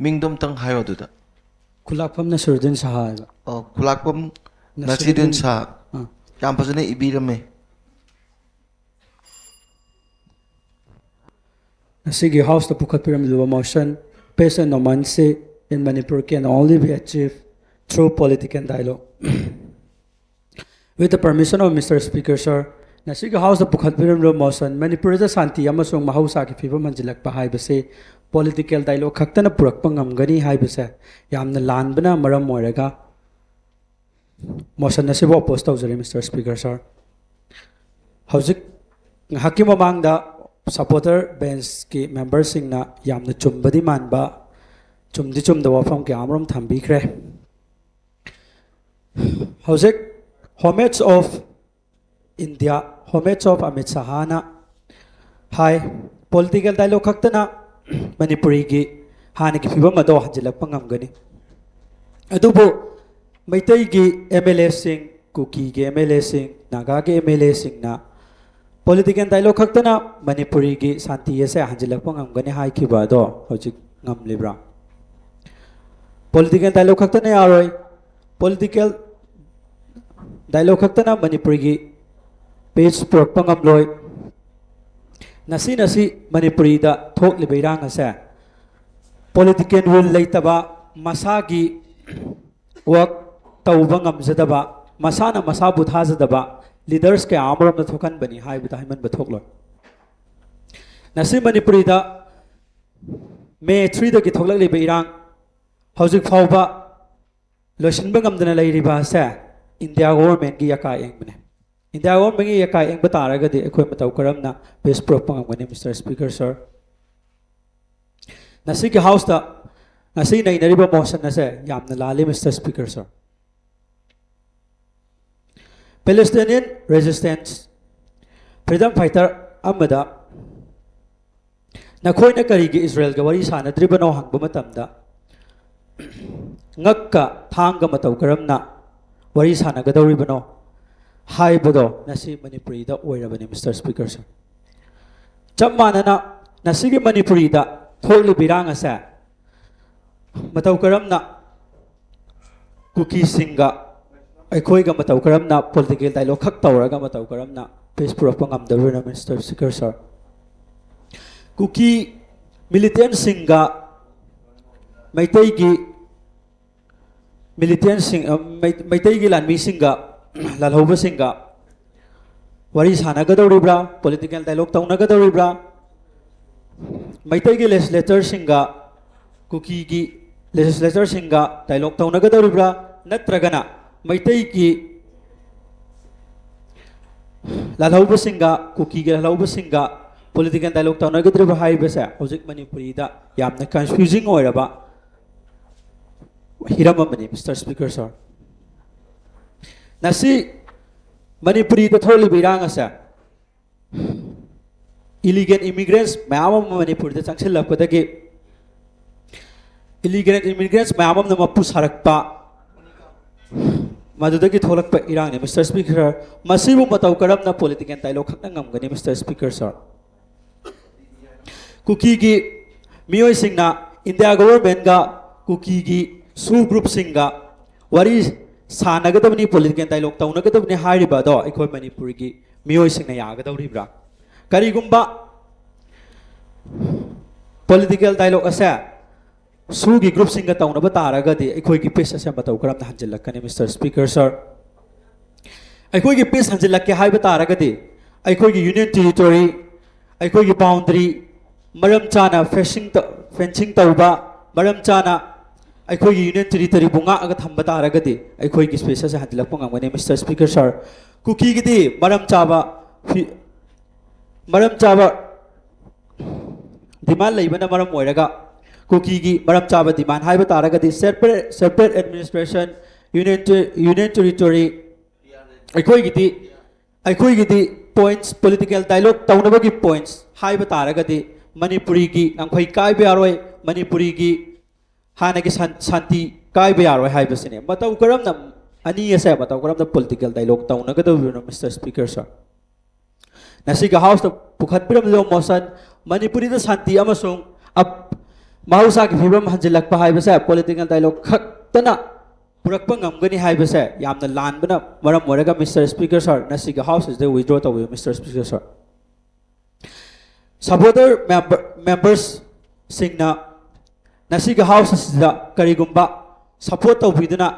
ꯃꯤꯡꯗꯣ ꯑꯝꯇꯪ ꯍꯥꯏꯌꯣ ꯑꯗꯨꯗ꯫ ꯈꯨꯂꯥꯛꯐꯝ ꯅꯁꯤꯔꯨꯗꯤꯟ ꯁꯍꯥ ꯍꯥꯏꯕ꯫ ꯑꯣ, ꯈꯨꯂꯥꯛꯄꯝ ꯅꯁꯤꯔꯨꯗꯤꯟ꯫ ꯅꯁꯤꯔꯨꯗꯤꯟ ꯁꯥꯍ꯫ ꯑꯥ꯫ ꯌꯥꯝ ꯐꯖꯅ ꯏꯕꯤꯔꯝꯃꯦ꯫ ꯉꯁꯤꯒꯤ ꯍꯥꯎꯁꯇ ꯄꯨꯈꯠꯄꯤꯔꯝꯂꯤꯕ motion, peace and normalcy in Manipur can only be achieved through political dialogue. With the permission of Mister Speaker, sir, ꯉꯁꯤꯒꯤ ꯍꯥꯎꯁꯇ ꯄꯨꯈꯠꯄꯤꯔꯝꯂꯤꯕ ꯃꯣꯁꯟ, ꯃꯅꯤꯄꯨꯔꯗ ꯁꯥꯟꯇꯤ ꯑꯃꯁꯨꯡ ꯃꯍꯧꯁꯥꯒꯤ ꯐꯤꯕꯝ ꯍꯟꯖꯤꯜꯂꯛꯄ ꯍꯥꯏꯕꯁꯤ ꯄꯣꯂꯤꯇꯤꯀꯦꯜ ꯗꯥꯏꯂꯣꯒ ꯈꯛꯇꯅ ꯄꯨꯔꯛꯄ ꯉꯝꯒꯅꯤ ꯍꯥꯏꯕꯁꯦ ꯌꯥꯝꯅ ꯂꯥꯟꯕꯅ ꯃꯔꯝ ꯑꯣꯏꯔꯒ ꯃꯣꯁꯟ ꯑꯁꯤꯕꯨ ꯑꯣꯄꯣꯖ ꯇꯧꯖꯔꯤ, ꯃꯤꯁꯇꯔ ꯁ꯭ꯄꯤꯀꯔ ꯁꯥꯔ꯫ ꯍꯧꯖꯤꯛ ꯉꯥꯏꯍꯥꯛꯀꯤ ꯃꯃꯥꯡꯗ ꯁꯄꯣꯔꯇꯔ ꯕꯦꯟꯁꯀꯤ ꯃꯦꯝꯕꯔꯁꯤꯡꯅ ꯌꯥꯝꯅ ꯆꯨꯝꯕꯗꯤ ꯃꯥꯟꯕ, ꯆꯨꯝꯗꯤ ꯆꯨꯝꯗꯕ ꯋꯥꯐꯝ ꯀꯌꯥ ꯑꯃꯔꯣꯝ ꯊꯝꯕꯤꯈ꯭ꯔꯦ꯫ ꯍꯧꯖꯤꯛ Homage of India, Homage of Amit Shahꯅ ꯍꯥꯏ, ꯄꯣꯂꯤꯇꯤꯀꯦꯜ ꯗꯥꯏꯂꯣꯒ ꯈꯛꯇꯅ ꯃꯅꯤꯄꯨꯔꯤꯒꯤ ꯍꯥꯟꯅꯒꯤ ꯐꯤꯕꯝ ꯑꯗꯣ ꯍꯟꯖꯤꯜꯂꯛꯄ ꯉꯝꯒꯅꯤ꯫ ꯑꯗꯨꯕꯨ ꯃꯩꯇꯩꯒꯤ ꯑꯦꯝ ꯑꯦꯜ ꯑꯦꯁꯤꯡ, ꯀꯨꯀꯤꯒꯤ ꯑꯦꯝ ꯑꯦꯜ ꯑꯦꯁꯤꯡ, ꯅꯥꯒꯥꯒꯤ ꯑꯦꯝ ꯑꯦꯜ ꯑꯦꯁꯤꯡꯅ ꯄꯣꯂꯤꯇꯤꯀꯦꯜ ꯗꯥꯏꯂꯣꯒ ꯈꯛꯇꯅ ꯃꯅꯤꯄꯨꯔꯤꯒꯤ ꯁꯥꯟꯇꯤ ꯑꯁꯦ ꯍꯟꯖꯤꯜꯂꯛꯄ ꯉꯝꯒꯅꯤ ꯍꯥꯏꯈꯤꯕ ꯑꯗꯣ ꯍꯧꯖꯤꯛ ꯉꯝꯂꯤꯕ꯭ꯔꯥ? ꯄꯣꯂꯤꯇꯤꯀꯦꯜ ꯗꯥꯏꯂꯣꯒ ꯈꯛꯇꯅ ꯌꯥꯔꯣꯏ꯫ ꯄꯣꯂꯤꯇꯤꯀꯦꯜ ꯗꯥꯏꯂꯣꯒ ꯈꯛꯇꯅ ꯃꯅꯤꯄꯨꯔꯤꯒꯤ ꯄꯤꯁ ꯄꯨꯔꯛꯄ ꯉꯝꯂꯣꯏ꯫ ꯉꯁꯤ ꯉꯁꯤ ꯃꯅꯤꯄꯨꯔꯤꯗ ꯊꯣꯛꯂꯤꯕ ꯏꯔꯥꯡ ꯑꯁꯦ ꯄꯣꯂꯤꯇꯤꯀꯦꯜ ꯋꯤꯜ ꯂꯩꯇꯕ, ꯃꯁꯥꯒꯤ ꯋꯥꯔꯛ ꯇꯧꯕ ꯉꯝꯖꯗꯕ, ꯃꯁꯥꯅ ꯃꯁꯥꯕꯨ ꯊꯥꯖꯗꯕ ꯂꯤꯗꯔꯁ ꯀꯌꯥ ꯑꯃꯔꯣꯝꯗ ꯊꯣꯛꯍꯟꯕꯅꯤ ꯍꯥꯏꯕꯗ ꯍꯥꯏꯃꯟꯕ ꯊꯣꯛꯂꯣꯏ꯫ ꯉꯁꯤ ꯃꯅꯤꯄꯨꯔꯤꯗ ꯃꯦ ꯊ꯭ꯔꯤꯗꯒꯤ ꯊꯣꯛꯂꯛꯂꯤꯕ ꯏꯔꯥꯡ ꯍꯧꯖꯤꯛ ꯐꯥꯎꯕ ꯂꯣꯏꯁꯤꯟꯕ ꯉꯝꯗꯅ ꯂꯩꯔꯤꯕ ꯑꯁꯦ ꯏꯟꯗꯤꯌꯥ ꯒꯣꯚꯔꯟꯃꯦꯟꯠꯀꯤ ꯌꯥꯀꯥ ꯌꯦꯡꯕꯅꯦ꯫ ꯏꯟꯗꯤꯌꯥ ꯒꯣꯚꯔꯟꯃꯦꯟꯠꯀꯤ ꯌꯥꯀꯥ ꯌꯦꯡꯕ ꯇꯥꯔꯒꯗꯤ ꯑꯩꯈꯣꯏ ꯃꯇꯧ ꯀꯔꯝꯅ ꯄꯤꯁ ꯄꯨꯔꯛꯄ ꯉꯝꯒꯅꯤ, ꯃꯤꯁꯇꯔ ꯁ꯭ꯄꯤꯀꯔ ꯁꯥꯔ? ꯉꯁꯤꯒꯤ ꯍꯥꯎꯁꯇ ꯉꯁꯤ ꯅꯩꯅꯔꯤꯕ ꯃꯣꯁꯟ ꯑꯁꯦ ꯌꯥꯝꯅ ꯂꯥꯜꯂꯤ, ꯃꯤꯁꯇꯔ ꯁ꯭ꯄꯤꯀꯔ ꯁꯥꯔ꯫ ꯄꯦꯂꯦꯁꯇꯥꯏꯅꯤꯌꯟ ꯔꯦꯖꯤꯁꯇꯦꯟꯁ ꯐ꯭ꯔꯤꯗꯝ ꯐꯥꯏꯇꯔ ꯑꯃꯗ ꯅꯈꯣꯏꯅ ꯀꯔꯤꯒꯤ ꯏꯖꯔꯦꯜꯒ ꯋꯥꯔꯤ ꯁꯥꯟꯅꯗ꯭ꯔꯤꯕꯅꯣ ꯍꯪꯕ ꯃꯇꯝꯗ, ꯉꯛꯀ ꯊꯥꯡꯒ ꯃꯇꯧ ꯀꯔꯝꯅ ꯋꯥꯔꯤ ꯁꯥꯟꯅꯒꯗꯧꯔꯤꯕꯅꯣ ꯍꯥꯏꯕꯗꯣ ꯉꯁꯤ ꯃꯅꯤꯄꯨꯔꯤꯗ ꯑꯣꯏꯔꯕꯅꯤ, ꯃꯤꯁꯇꯔ ꯁ꯭ꯄꯤꯀꯔ ꯁꯥꯔ꯫ ꯆꯞ ꯃꯥꯟꯅꯅ ꯉꯁꯤꯒꯤ ꯃꯅꯤꯄꯨꯔꯤꯗ ꯊꯣꯛꯂꯤꯕ ꯏꯔꯥꯡ ꯑꯁꯦ ꯃꯇꯧ ꯀꯔꯝꯅ ꯀꯨꯀꯤꯁꯤꯡꯒ ꯑꯩꯈꯣꯏꯒ ꯃꯇꯧ ꯀꯔꯝꯅ ꯄꯣꯂꯤꯇꯤꯀꯦꯜ ꯗꯥꯏꯂꯣꯒ ꯈꯛ ꯇꯧꯔꯒ ꯃꯇꯧ ꯀꯔꯝꯅ ꯄꯤꯁ ꯄꯨꯔꯛꯄ ꯉꯝꯗꯧꯔꯤꯅꯣ, ꯃꯤꯁꯇꯔ ꯁ꯭ꯄꯤꯀꯔ ꯁꯥꯔ? ꯀꯨꯀꯤ ꯃꯤꯂꯤꯇꯦꯟꯁꯤꯡꯒ ꯃꯩꯇꯩꯒꯤ ꯃꯤꯂꯤꯇꯦꯟꯁꯤꯡ, ꯑ, ꯃꯩ-, ꯃꯩꯇꯩꯒꯤ ꯂꯥꯟꯃꯤꯁꯤꯡꯒ, ꯂꯥꯜꯍꯧꯕꯁꯤꯡꯒ ꯋꯥꯔꯤ ꯁꯥꯟꯅꯒꯗꯧꯔꯤꯕ꯭ꯔꯥ? Political dialogue ꯇꯧꯅꯒꯗꯧꯔꯤꯕ꯭ꯔꯥ? ꯃꯩꯇꯩꯒꯤ ꯂꯦꯖꯤꯁꯂꯦꯇꯔꯁꯤꯡꯒ ꯀꯨꯀꯤꯒꯤ ꯂꯦꯖꯤꯁꯂꯦꯇꯔꯁꯤꯡꯒ ꯗꯥꯏꯂꯣꯛ ꯇꯧꯅꯒꯗꯧꯔꯤꯕ꯭ꯔꯥ, ꯅꯠꯇ꯭ꯔꯒꯅ ꯃꯩꯇꯩꯒꯤ ꯂꯥꯜꯍꯧꯕꯁꯤꯡꯒ ꯀꯨꯀꯤꯒꯤ ꯂꯥꯜꯍꯧꯕꯁꯤꯡꯒ ꯄꯣꯂꯤꯇꯤꯀꯦꯜ ꯗꯥꯏꯂꯣꯛ ꯇꯧꯅꯒꯗꯧꯔꯤꯕ꯭ꯔꯥ ꯍꯥꯏꯕꯁꯦ ꯍꯧꯖꯤꯛ ꯃꯅꯤꯄꯨꯔꯤꯗ ꯌꯥꯝꯅ ꯀꯟꯐ꯭ꯌꯨꯖꯤꯡ ꯑꯣꯏꯔꯕ ꯍꯤꯔꯝ ꯑꯃꯅꯤ, ꯃꯤꯁꯇꯔ ꯁ꯭ꯄꯤꯀꯔ ꯁꯥꯔ꯫ ꯉꯁꯤ ꯃꯅꯤꯄꯨꯔꯤꯗ ꯊꯣꯛꯂꯤꯕ ꯏꯔꯥꯡ ꯑꯁꯦ ꯏꯂꯤꯒꯦꯜ ꯏꯃꯤꯒ꯭ꯔꯦꯟꯁ ꯃꯌꯥꯝ ꯑꯃ ꯃꯅꯤꯄꯨꯔꯗ ꯆꯪꯁꯤꯜꯂꯛꯄꯗꯒꯤ, ꯏꯂꯤꯒꯦꯜ ꯏꯃꯤꯒ꯭ꯔꯦꯟꯁ ꯃꯌꯥꯝ ꯑꯃꯅ ꯃꯄꯨ ꯁꯥꯔꯛꯄ, ꯃꯗꯨꯗꯒꯤ ꯊꯣꯛꯂꯛꯄ ꯏꯔꯥꯡꯅꯤ, ꯃꯤꯁꯇꯔ ꯁ꯭ꯄꯤꯀꯔ꯫ ꯃꯁꯤꯕꯨ ꯃꯇꯧ ꯀꯔꯝꯅ ꯄꯣꯂꯤꯇꯤꯀꯦꯜ ꯗꯥꯏꯂꯣꯛ ꯈꯛꯅ ꯉꯝꯒꯅꯤ, ꯃꯤꯁꯇꯔ ꯁ꯭ꯄꯤꯀꯔ ꯁꯥꯔ? ꯀꯨꯀꯤꯒꯤ ꯃꯤꯑꯣꯏꯁꯤꯡꯅ ꯏꯟꯗꯤꯌꯥ ꯒꯣꯚꯔꯟꯃꯦꯟꯠꯒ ꯀꯨꯀꯤꯒꯤ ꯁꯨ ꯒ꯭ꯔꯨꯞꯁꯤꯡꯒ ꯋꯥꯔꯤ ꯁꯥꯟꯅꯒꯗꯕꯅꯤ, ꯄꯣꯂꯤꯇꯤꯀꯦꯜ ꯗꯥꯏꯂꯣꯛ ꯇꯧꯅꯒꯗꯕꯅꯤ ꯍꯥꯏꯔꯤꯕ ꯑꯗꯣ ꯑꯩꯈꯣꯏ ꯃꯅꯤꯄꯨꯔꯒꯤ ꯃꯤꯑꯣꯏꯁꯤꯡꯅ ꯌꯥꯒꯗꯧꯔꯤꯕ꯭ꯔꯥ? ꯀꯔꯤꯒꯨꯝꯕ ꯄꯣꯂꯤꯇꯤꯀꯦꯜ ꯗꯥꯏꯂꯣꯛ ꯑꯁꯦ ꯁꯨꯒꯤ ꯒ꯭ꯔꯨꯞꯁꯤꯡꯒ ꯇꯧꯅꯕ ꯇꯥꯔꯒꯗꯤ ꯑꯩꯈꯣꯏꯒꯤ ꯄꯤꯁ ꯑꯁꯦ ꯃꯇꯧ ꯀꯔꯝꯅ ꯍꯟꯖꯤꯜꯂꯛꯀꯅꯤ, ꯃꯤꯁꯇꯔ ꯁ꯭ꯄꯤꯀꯔ ꯁꯥꯔ? ꯑꯩꯈꯣꯏꯒꯤ ꯄꯤꯁ ꯍꯟꯖꯤꯜꯂꯛꯀꯦ ꯍꯥꯏꯕ ꯇꯥꯔꯒꯗꯤ ꯑꯩꯈꯣꯏꯒꯤ ꯌꯨꯅꯤꯌꯟ ꯇꯦꯔꯤꯇꯣꯔꯤ, ꯑꯩꯈꯣꯏꯒꯤ ꯕꯥꯎꯟꯗꯔꯤ ꯃꯔꯝ ꯆꯥꯅ ꯐꯦꯟꯁꯤꯡ ꯇ-, ꯐꯦꯟꯁꯤꯡ ꯇꯧꯕ, ꯃꯔꯝ ꯆꯥꯅ ꯑꯩꯈꯣꯏꯒꯤ ꯌꯨꯅꯤꯌꯟ ꯇꯦꯔꯤꯇꯣꯔꯤꯕꯨ ꯉꯥꯛꯑꯒ ꯊꯝꯕ ꯇꯥꯔꯒꯗꯤ ꯑꯩꯈꯣꯏꯒꯤ ꯁ꯭ꯄꯦꯁ ꯑꯁꯦ ꯍꯟꯖꯤꯜꯂꯛꯄ ꯉꯝꯒꯅꯤ, ꯃꯤꯁꯇꯔ ꯁ꯭ꯄꯤꯀꯔ ꯁꯥꯔ꯫ ꯀꯨꯀꯤꯒꯤꯗꯤ ꯃꯔꯝ ꯆꯥꯕ ꯐꯤ-, ꯃꯔꯝ ꯆꯥꯕ ꯗꯤꯃꯥꯟ ꯂꯩꯕꯅ ꯃꯔꯝ ꯑꯣꯏꯔꯒ ꯀꯨꯀꯤꯒꯤ ꯃꯔꯝ ꯆꯥꯕ ꯗꯤꯃꯥꯟ ꯍꯥꯏꯕ ꯇꯥꯔꯒꯗꯤ separate, separate administration, union ter-, union territory, ꯑꯩꯈꯣꯏꯒꯤꯗꯤ, ꯑꯩꯈꯣꯏꯒꯤꯗꯤ ꯄꯣꯏꯟꯠꯁ, ꯄꯣꯂꯤꯇꯤꯀꯦꯜ ꯗꯥꯏꯂꯣꯛ ꯇꯧꯅꯕꯒꯤ ꯄꯣꯏꯟꯠꯁ ꯍꯥꯏꯕ ꯇꯥꯔꯒꯗꯤ ꯃꯅꯤꯄꯨꯔꯤꯒꯤ ꯉꯝꯈꯩ ꯀꯥꯏꯕ ꯌꯥꯔꯣꯏ, ꯃꯅꯤꯄꯨꯔꯤꯒꯤ ꯍꯥꯟꯅꯒꯤ ꯁꯥꯟ-, ꯁꯥꯟꯇꯤ ꯀꯥꯏꯕ ꯌꯥꯔꯣꯏ ꯍꯥꯏꯕꯁꯤꯅꯤ꯫ ꯃꯇꯧ ꯀꯔꯝꯅ, ꯑꯅꯤ ꯑꯁꯦ ꯃꯇꯧ ꯀꯔꯝꯅ ꯄꯣꯂꯤꯇꯤꯀꯦꯜ ꯗꯥꯏꯂꯣꯛ ꯇꯧꯅꯒꯗꯧꯔꯤꯕꯅꯣ, ꯃꯤꯁꯇꯔ ꯁ꯭ꯄꯤꯀꯔ ꯁꯥꯔ? ꯉꯁꯤꯒꯤ ꯍꯥꯎꯁꯇ ꯄꯨꯈꯠꯄꯤꯔꯝꯂꯤꯕ ꯃꯣꯁꯟ, ꯃꯅꯤꯄꯨꯔꯤꯗ ꯁꯥꯟꯇꯤ ꯑꯃꯁꯨꯡ ꯑꯞ-, ꯃꯍꯧꯁꯥꯒꯤ ꯐꯤꯕꯝ ꯍꯟꯖꯤꯜꯂꯛꯄ ꯍꯥꯏꯕꯁꯦ ꯄꯣꯂꯤꯇꯤꯀꯦꯜ ꯗꯥꯏꯂꯣꯛ ꯈꯛꯇꯅ ꯄꯨꯔꯛꯄ ꯉꯝꯒꯅꯤ ꯍꯥꯏꯕꯁꯦ ꯌꯥꯝꯅ ꯂꯥꯟꯕꯅ ꯃꯔꯝ ꯑꯣꯏꯔꯒ, ꯃꯤꯁꯇꯔ ꯁ꯭ꯄꯤꯀꯔ ꯁꯥꯔ, ꯉꯁꯤꯒꯤ ꯍꯥꯎꯁ ꯑꯁꯤꯗ ꯋꯤꯗ꯭ꯔꯣ ꯇꯧꯕꯤꯌꯨ, ꯃꯤꯁꯇꯔ ꯁ꯭ꯄꯤꯀꯔ ꯁꯥꯔ꯫ ꯁꯄꯣꯔꯇꯔ ꯃꯦꯝꯕꯔ-, ꯃꯦꯝꯕꯔꯁꯁꯤꯡꯅ ꯉꯁꯤꯒꯤ ꯍꯥꯎꯁ ꯑꯁꯤꯗ ꯀꯔꯤꯒꯨꯝꯕ ꯁꯄꯣꯔꯠ ꯇꯧꯕꯤꯗꯨꯅ,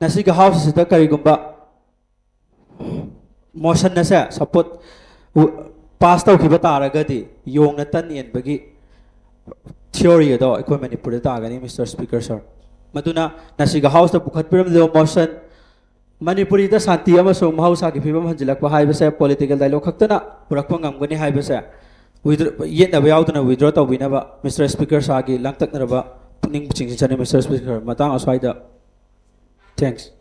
ꯉꯁꯤꯒꯤ ꯍꯥꯎꯁ ꯑꯁꯤꯗ ꯀꯔꯤꯒꯨꯝꯕ ꯃꯣꯁꯟ ꯑꯁꯦ ꯁꯄꯣꯔꯠ ꯄꯥꯁ ꯇꯧꯈꯤꯕ ꯇꯥꯔꯒꯗꯤ ꯌꯣꯡꯅ ꯇꯟ ꯌꯦꯟꯕꯒꯤ ꯊꯤꯑꯣꯔꯤ ꯑꯗꯣ ꯑꯩꯈꯣꯏ ꯃꯅꯤꯄꯨꯔꯗ ꯇꯥꯒꯅꯤ, Mister Speaker sir꯫ ꯃꯗꯨꯅ ꯉꯁꯤꯒꯤ ꯍꯥꯎꯁꯇ ꯄꯨꯈꯠꯄꯤꯔꯝꯂꯤꯕ ꯃꯣꯁꯟ, ꯃꯅꯤꯄꯨꯔꯤꯗ ꯁꯥꯟꯇꯤ ꯑꯃꯁꯨꯡ ꯃꯍꯧꯁꯥꯒꯤ ꯐꯤꯕꯝ ꯍꯟꯖꯤꯜꯂꯛꯄ ꯍꯥꯏꯕꯁꯦ ꯄꯣꯂꯤꯇꯤꯀꯦꯜ ꯗꯥꯏꯂꯣꯒ ꯈꯛꯇꯅ ꯄꯨꯔꯛꯄ ꯉꯝꯒꯅꯤ ꯍꯥꯏꯕꯁꯦ withdraw-, ꯌꯦꯠꯅꯕ ꯌꯥꯎꯗꯅ withdraw ꯇꯧꯕꯤꯅꯕ Mister Speaker sirꯒꯤ ꯂꯥꯡꯇꯛꯅꯔꯕ ꯄꯨꯛꯅꯤꯡ ꯆꯤꯡꯁꯤꯟꯖꯔꯤ꯫ Mister Speaker, ꯃꯇꯥꯡ ꯑꯁ꯭ꯋꯥꯏꯗ꯫ Thanks.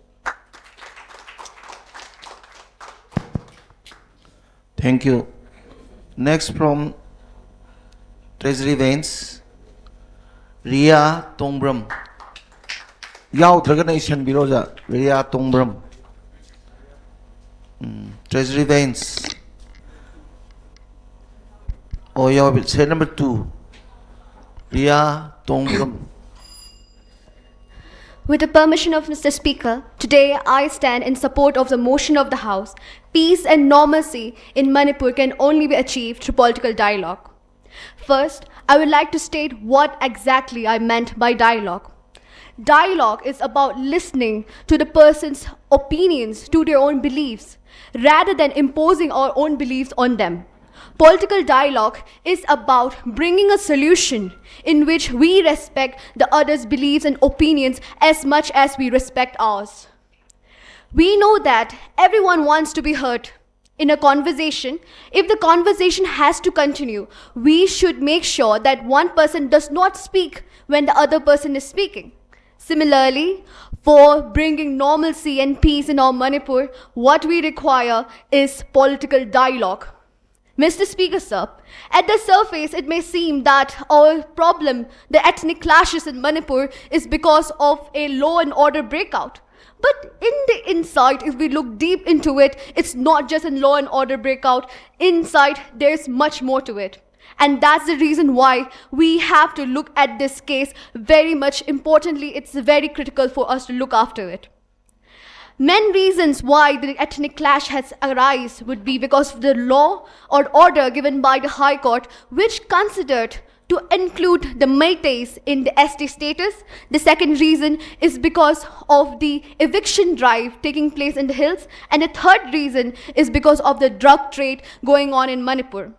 Thank you. Next from Treasury Bench, Ria Tongbram. ꯌꯥꯎꯗ꯭ꯔꯒꯅ ꯏꯁꯟꯕꯤꯔꯣ, ꯑꯣꯖꯥ꯫ ꯔꯤꯌꯥ ꯇꯣꯡꯕ꯭ꯔꯝ꯫ ꯎꯝ, Treasury Bench꯫ ꯑꯣ, ꯌꯥꯎꯕꯤ-, serial number two, Riya Tongbram. With the permission of Mister Speaker, today I stand in support of the motion of the House. Peace and normalcy in Manipur can only be achieved through political dialogue. First, I would like to state what exactly I meant by dialogue. Dialogue is about listening to the person's opinions, to their own beliefs, rather than imposing our own beliefs on them. Political dialogue is about bringing a solution in which we respect the other's beliefs and opinions as much as we respect ours. We know that everyone wants to be heard in a conversation. If the conversation has to continue, we should make sure that one person does not speak when the other person is speaking. Similarly, for bringing normalcy and peace in our Manipur, what we require is political dialogue. Mister Speaker, sir, at the surface, it may seem that our problem, the ethnic clashes in Manipur, is because of a law and order breakout. But in the inside, if we look deep into it, it's not just a law and order breakout. Inside, there's much more to it. And that's the reason why we have to look at this case very much importantly. It's very critical for us to look after it. Main reasons why the ethnic clash has arisen would be because of the law or order given by the High Court, which considered to include the Meiteis in the S T status. The second reason is because of the eviction drive taking place in the hills. And the third reason is because of the drug trade going on in Manipur.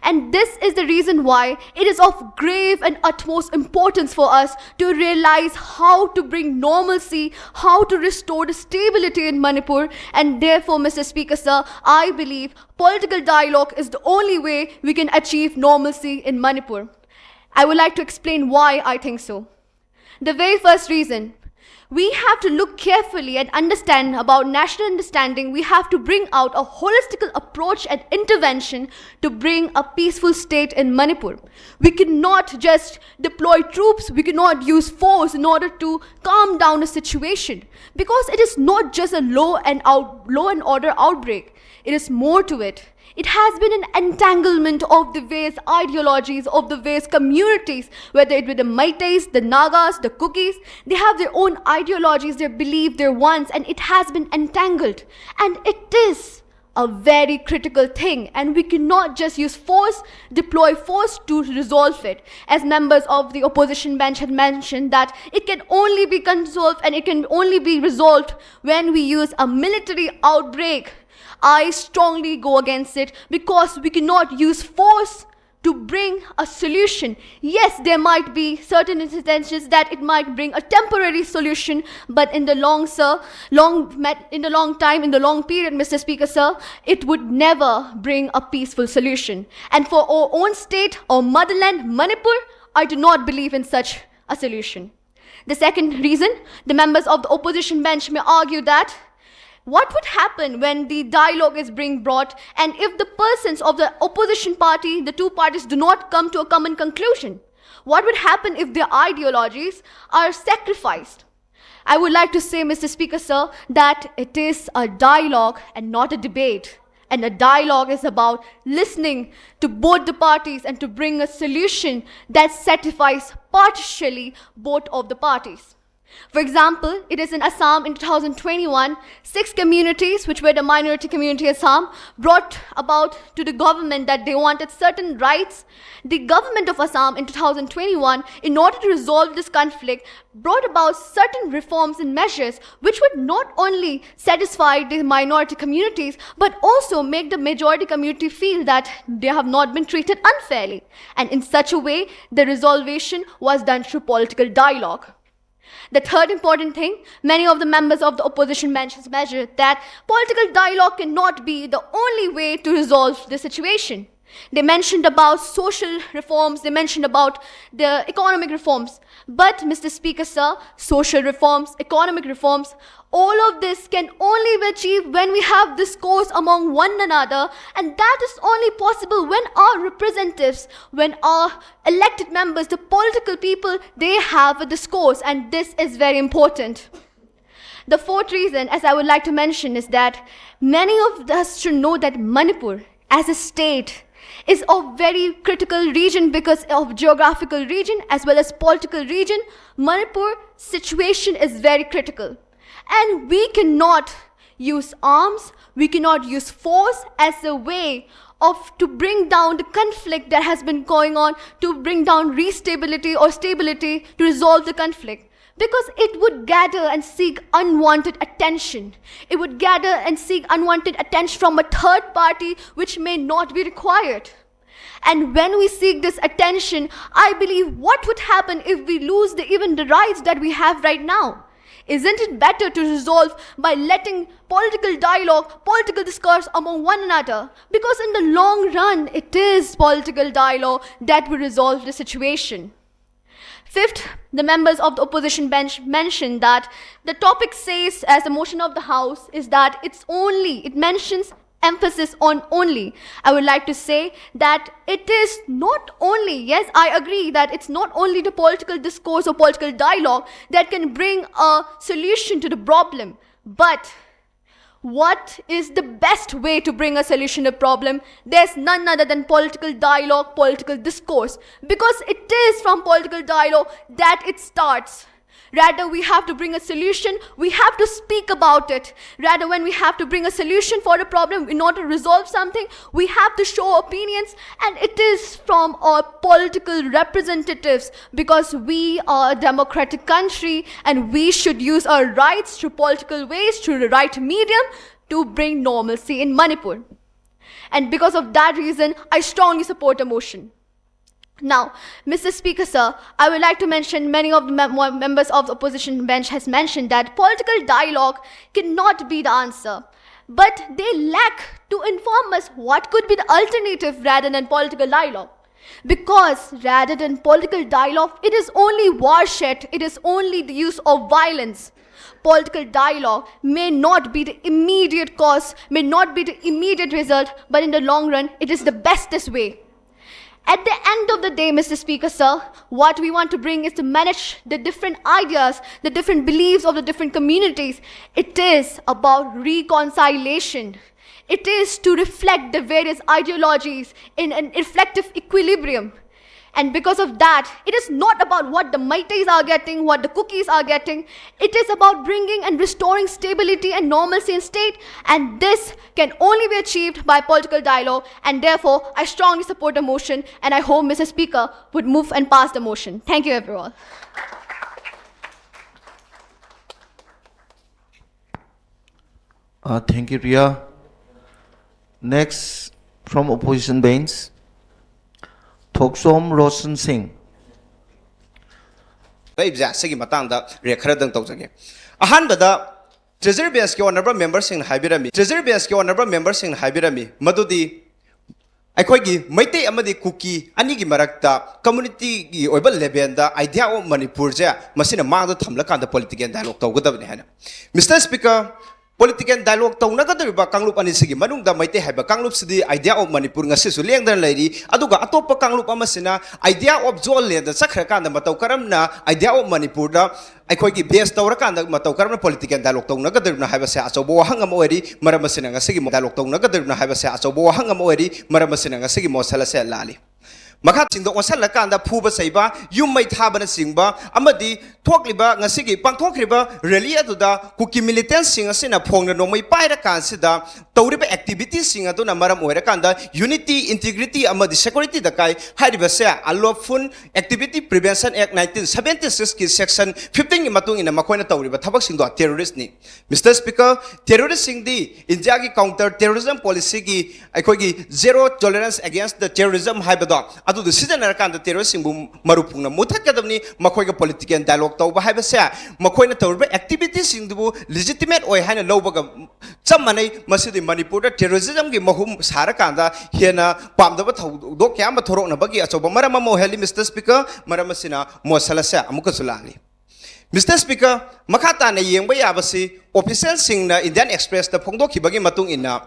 And this is the reason why it is of grave and utmost importance for us to realize how to bring normalcy, how to restore the stability in Manipur. And therefore, Mister Speaker, sir, I believe political dialogue is the only way we can achieve normalcy in Manipur. I would like to explain why I think so. The very first reason, we have to look carefully and understand about national understanding. We have to bring out a holistical approach and intervention to bring a peaceful state in Manipur. We cannot just deploy troops, we cannot use force in order to calm down a situation, because it is not just a law and out, law and order outbreak. It is more to it. It has been an entanglement of the various ideologies, of the various communities, whether it be the Meiteis, the Nagas, the Kukis. They have their own ideologies, their belief, their wants, and it has been entangled. And it is a very critical thing, and we cannot just use force, deploy force to resolve it. As members of the opposition bench had mentioned, that it can only be consolved and it can only be resolved when we use a military outbreak. I strongly go against it, because we cannot use force to bring a solution. Yes, there might be certain instances that it might bring a temporary solution, but in the long, sir, long met, in the long time, in the long period, Mister Speaker, sir, it would never bring a peaceful solution. And for our own state, our motherland, Manipur, I do not believe in such a solution. The second reason, the members of the opposition bench may argue that what would happen when the dialogue is being brought, and if the persons of the opposition party, the two parties, do not come to a common conclusion? What would happen if their ideologies are sacrificed? I would like to say, Mister Speaker, sir, that it is a dialogue and not a debate. And a dialogue is about listening to both the parties and to bring a solution that satisfies partially both of the parties. For example, it is in Assam in two thousand twenty-one, six communities, which were the minority community Assam, brought about to the government that they wanted certain rights. The government of Assam in two thousand twenty-one, in order to resolve this conflict, brought about certain reforms and measures which would not only satisfy the minority communities but also make the majority community feel that they have not been treated unfairly. And in such a way, the resolution was done through political dialogue. The third important thing, many of the members of the opposition mentions measure that political dialogue cannot be the only way to resolve the situation. They mentioned about social reforms, they mentioned about the economic reforms. But, Mister Speaker, sir, social reforms, economic reforms, all of this can only be achieved when we have discourse among one another, and that is only possible when our representatives, when our elected members, the political people, they have a discourse, and this is very important. The fourth reason, as I would like to mention, is that many of us should know that Manipur, as a state, is a very critical region because of geographical region as well as political region. Manipur situation is very critical, and we cannot use arms, we cannot use force as a way of to bring down the conflict that has been going on, to bring down restability or stability, to resolve the conflict, because it would gather and seek unwanted attention. It would gather and seek unwanted attention from a third party, which may not be required. And when we seek this attention, I believe what would happen if we lose the, even the rights that we have right now? Isn't it better to resolve by letting political dialogue, political discourse among one another? Because in the long run, it is political dialogue that will resolve the situation. Fifth, the members of the opposition bench mentioned that the topic says, as the motion of the House, is that it's only, it mentions emphasis on only. I would like to say that it is not only, yes, I agree that it's not only the political discourse or political dialogue that can bring a solution to the problem, but what is the best way to bring a solution to problem? There's none other than political dialogue, political discourse, because it is from political dialogue that it starts. Rather, we have to bring a solution. We have to speak about it. Rather, when we have to bring a solution for a problem in order to resolve something, we have to show opinions. And it is from our political representatives, because we are a democratic country and we should use our rights through political ways, through the right medium, to bring normalcy in Manipur. And because of that reason, I strongly support the motion. Now, Mister Speaker, sir, I would like to mention, many of the mem- members of the opposition bench has mentioned that political dialogue cannot be the answer. But they lack to inform us what could be the alternative rather than political dialogue. Because rather than political dialogue, it is only warshed, it is only the use of violence. Political dialogue may not be the immediate cause, may not be the immediate result, but in the long run, it is the bestest way. At the end of the day, Mister Speaker, sir, what we want to bring is to manage the different ideas, the different beliefs of the different communities. It is about reconciliation. It is to reflect the various ideologies in an reflective equilibrium. And because of that, it is not about what the Meiteis are getting, what the Kukis are getting. It is about bringing and restoring stability and normalcy in state. And this can only be achieved by political dialogue. And therefore, I strongly support the motion. And I hope Mister Speaker would move and pass the motion. Thank you, everyone. Uh, thank you, Ria. Next, from opposition bench, Thoksom Roshan Singh. ꯂꯩꯕꯁꯦ ꯁꯤꯒꯤ ꯃꯇꯥꯡꯗ ꯔꯦꯛ ꯈꯔꯗꯪ ꯇꯧꯖꯒꯦ꯫ ꯑꯍꯥꯟꯕꯗ ꯇ꯭ꯔꯦꯖꯔꯤ ꯕꯦꯟꯁꯀꯤ ꯑꯣꯅꯔꯦꯕꯜ ꯃꯦꯝꯕꯔꯁꯤꯡꯅ ꯍꯥꯏꯕꯤꯔꯝꯃꯤ, ꯇ꯭ꯔꯦꯖꯔꯤ ꯕꯦꯟꯁꯀꯤ ꯑꯣꯅꯔꯦꯕꯜ ꯃꯦꯝꯕꯔꯁꯤꯡꯅ ꯍꯥꯏꯕꯤꯔꯝꯃꯤ ꯃꯗꯨꯗꯤ ꯑꯩꯈꯣꯏꯒꯤ ꯃꯩꯇꯩ ꯑꯃꯗꯤ ꯀꯨꯀꯤ ꯑꯅꯤꯒꯤ ꯃꯔꯛꯇ ꯀꯝꯃꯨꯅꯤꯇꯤꯒꯤ ꯑꯣꯏꯕ ꯂꯦꯚꯦꯜꯗ ꯑꯥꯏꯗꯤꯌꯥ ꯑꯣꯐ ꯃꯅꯤꯄꯨꯔꯁꯦ ꯃꯁꯤꯅ ꯃꯥꯡꯗ ꯊꯝꯂꯀꯥꯟꯗ ꯄꯣꯂꯤꯇꯤꯀꯦꯜ ꯗꯥꯏꯂꯣꯒ ꯇꯧꯒꯗꯕꯅꯤ ꯍꯥꯏꯅ꯫ ꯃꯤꯁꯇꯔ ꯁ꯭ꯄꯤꯀꯔ, ꯄꯣꯂꯤꯇꯤꯀꯦꯜ ꯗꯥꯏꯂꯣꯒ ꯇꯧꯅꯒꯗꯧꯔꯤꯕ ꯀꯥꯡꯂꯨꯞ ꯑꯅꯤꯁꯤꯒꯤ ꯃꯅꯨꯡꯗ ꯃꯩꯇꯩ ꯍꯥꯏꯕ ꯀꯥꯡꯂꯨꯞꯁꯤꯗꯤ ꯑꯥꯏꯗꯤꯌꯥ ꯑꯣꯐ ꯃꯅꯤꯄꯨꯔ ꯉꯁꯤꯁꯨ ꯂꯦꯡꯗꯅ ꯂꯩꯔꯤ, ꯑꯗꯨꯒ ꯑꯇꯣꯞꯄ ꯀꯥꯡꯂꯨꯞ ꯑꯃꯁꯤꯅ ꯑꯥꯏꯗꯤꯌꯥ ꯑꯣꯐ ꯖꯣꯟ ꯂꯦꯟꯗ ꯆꯠꯈ꯭ꯔꯀꯥꯟꯗ ꯃꯇꯧ ꯀꯔꯝꯅ ꯑꯥꯏꯗꯤꯌꯥ ꯑꯣꯐ ꯃꯅꯤꯄꯨꯔꯗ ꯑꯩꯈꯣꯏꯒꯤ ꯕꯦꯁ ꯇꯧꯔꯀꯥꯟꯗ ꯃꯇꯧ ꯀꯔꯝꯅ ꯄꯣꯂꯤꯇꯤꯀꯦꯜ ꯗꯥꯏꯂꯣꯒ ꯇꯧꯅꯒꯗꯧꯔꯤꯕꯅꯣ ꯍꯥꯏꯕꯁꯦ ꯑꯆꯧꯕ ꯋꯥꯍꯪ ꯑꯃ ꯑꯣꯏꯔꯤ꯫ ꯃꯔꯝ ꯑꯁꯤꯅ ꯉꯁꯤꯒꯤ ꯗꯥꯏꯂꯣꯒ ꯇꯧꯅꯒꯗꯧꯔꯤꯕꯅꯣ ꯍꯥꯏꯕꯁꯦ ꯑꯆꯧꯕ ꯋꯥꯍꯪ ꯑꯃ ꯑꯣꯏꯔꯤ꯫ ꯃꯔꯝ ꯑꯁꯤꯅ ꯉꯁꯤꯒꯤ ꯃꯣꯁꯟ ꯑꯁꯦ ꯂꯥꯜꯂꯤ꯫ ꯃꯈꯥꯁꯤꯡꯗ ꯑꯣꯟꯁꯤꯜꯂꯀꯥꯟꯗ ꯐꯨꯕ ꯆꯩꯕ, ꯌꯨꯝ ꯃꯩ ꯊꯥꯕꯅꯆꯤꯡꯕ ꯑꯃꯗꯤ ꯊꯣꯛꯂꯤꯕ ꯉꯁꯤꯒꯤ ꯄꯥꯡꯊꯣꯛꯈ꯭ꯔꯤꯕ ꯔꯦꯂꯤ ꯑꯗꯨꯗ ꯀꯨꯀꯤ ꯃꯤꯂꯤꯇꯦꯟꯁꯤꯡ ꯑꯁꯤꯅ ꯐꯣꯡꯅ ꯅꯣꯡꯃꯩ ꯄꯥꯏꯔꯀꯥꯟꯁꯤꯗ ꯇꯧꯔꯤꯕ ꯑꯦꯛꯇꯤꯚꯤꯇꯤꯁꯤꯡ ꯑꯗꯨꯅ ꯃꯔꯝ ꯑꯣꯏꯔꯀꯥꯟꯗ unity, integrity ꯑꯃꯗꯤ securityꯗ ꯀꯥꯏ ꯍꯥꯏꯔꯤꯕꯁꯦ Unlawful Activity Prevention Act nineteen seventy sixꯀꯤ section fifteenꯒꯤ ꯃꯇꯨꯡ ꯏꯟꯅ ꯃꯈꯣꯏꯅ ꯇꯧꯔꯤꯕ ꯊꯕꯛꯁꯤꯡꯗꯣ terroristꯅꯤ꯫ Mister Speaker, terroristꯁꯤꯡꯗꯤ ꯏꯟꯗꯤꯌꯥꯒꯤ counter terrorism policyꯒꯤ ꯑꯩꯈꯣꯏꯒꯤ zero tolerance against the terrorism ꯍꯥꯏꯕꯗꯣ ꯑꯗꯨꯗꯣ ꯁꯤꯖꯤꯟꯅꯔꯀꯥꯟꯗ terroristꯁꯤꯡꯕꯨ ꯃꯔꯨ ꯄꯨꯡꯅ ꯃꯨꯊꯠꯀꯗꯕꯅꯤ꯫ ꯃꯈꯣꯏꯒ political dialogue ꯇꯧꯕ ꯍꯥꯏꯕꯁꯦ ꯃꯈꯣꯏꯅ ꯇꯧꯔꯤꯕ activitiesꯁꯤꯡꯗꯨꯕꯨ legitimate ꯑꯣꯏ ꯍꯥꯏꯅ ꯂꯧꯕꯒ ꯆꯞ ꯃꯥꯟꯅꯩ꯫ ꯃꯁꯤꯗꯤ ꯃꯅꯤꯄꯨꯔꯗ terrorismꯒꯤ ꯃꯍꯨꯝ ꯁꯥꯔꯀꯥꯟꯗ ꯍꯦꯟꯅ ꯄꯥꯝꯗꯕ ꯊꯧꯗꯣꯛ ꯀꯌꯥ ꯑꯃ ꯊꯣꯔꯛꯅꯕꯒꯤ ꯑꯆꯧꯕ ꯃꯔꯝ ꯑꯃ ꯑꯣꯏꯍꯜꯂꯤ꯫ Mister Speaker, ꯃꯔꯝ ꯑꯁꯤꯅ ꯃꯣꯁꯟ ꯑꯁꯦ ꯑꯃꯨꯛꯀꯁꯨ ꯂꯥꯡꯂꯤ꯫ Mister Speaker, ꯃꯈꯥ ꯇꯥꯅ ꯌꯦꯡꯕ ꯌꯥꯕꯁꯤ officialꯁꯤꯡꯅ Indian Expressꯇ ꯐꯣꯡꯗꯣꯛꯈꯤꯕꯒꯤ ꯃꯇꯨꯡ ꯏꯟꯅ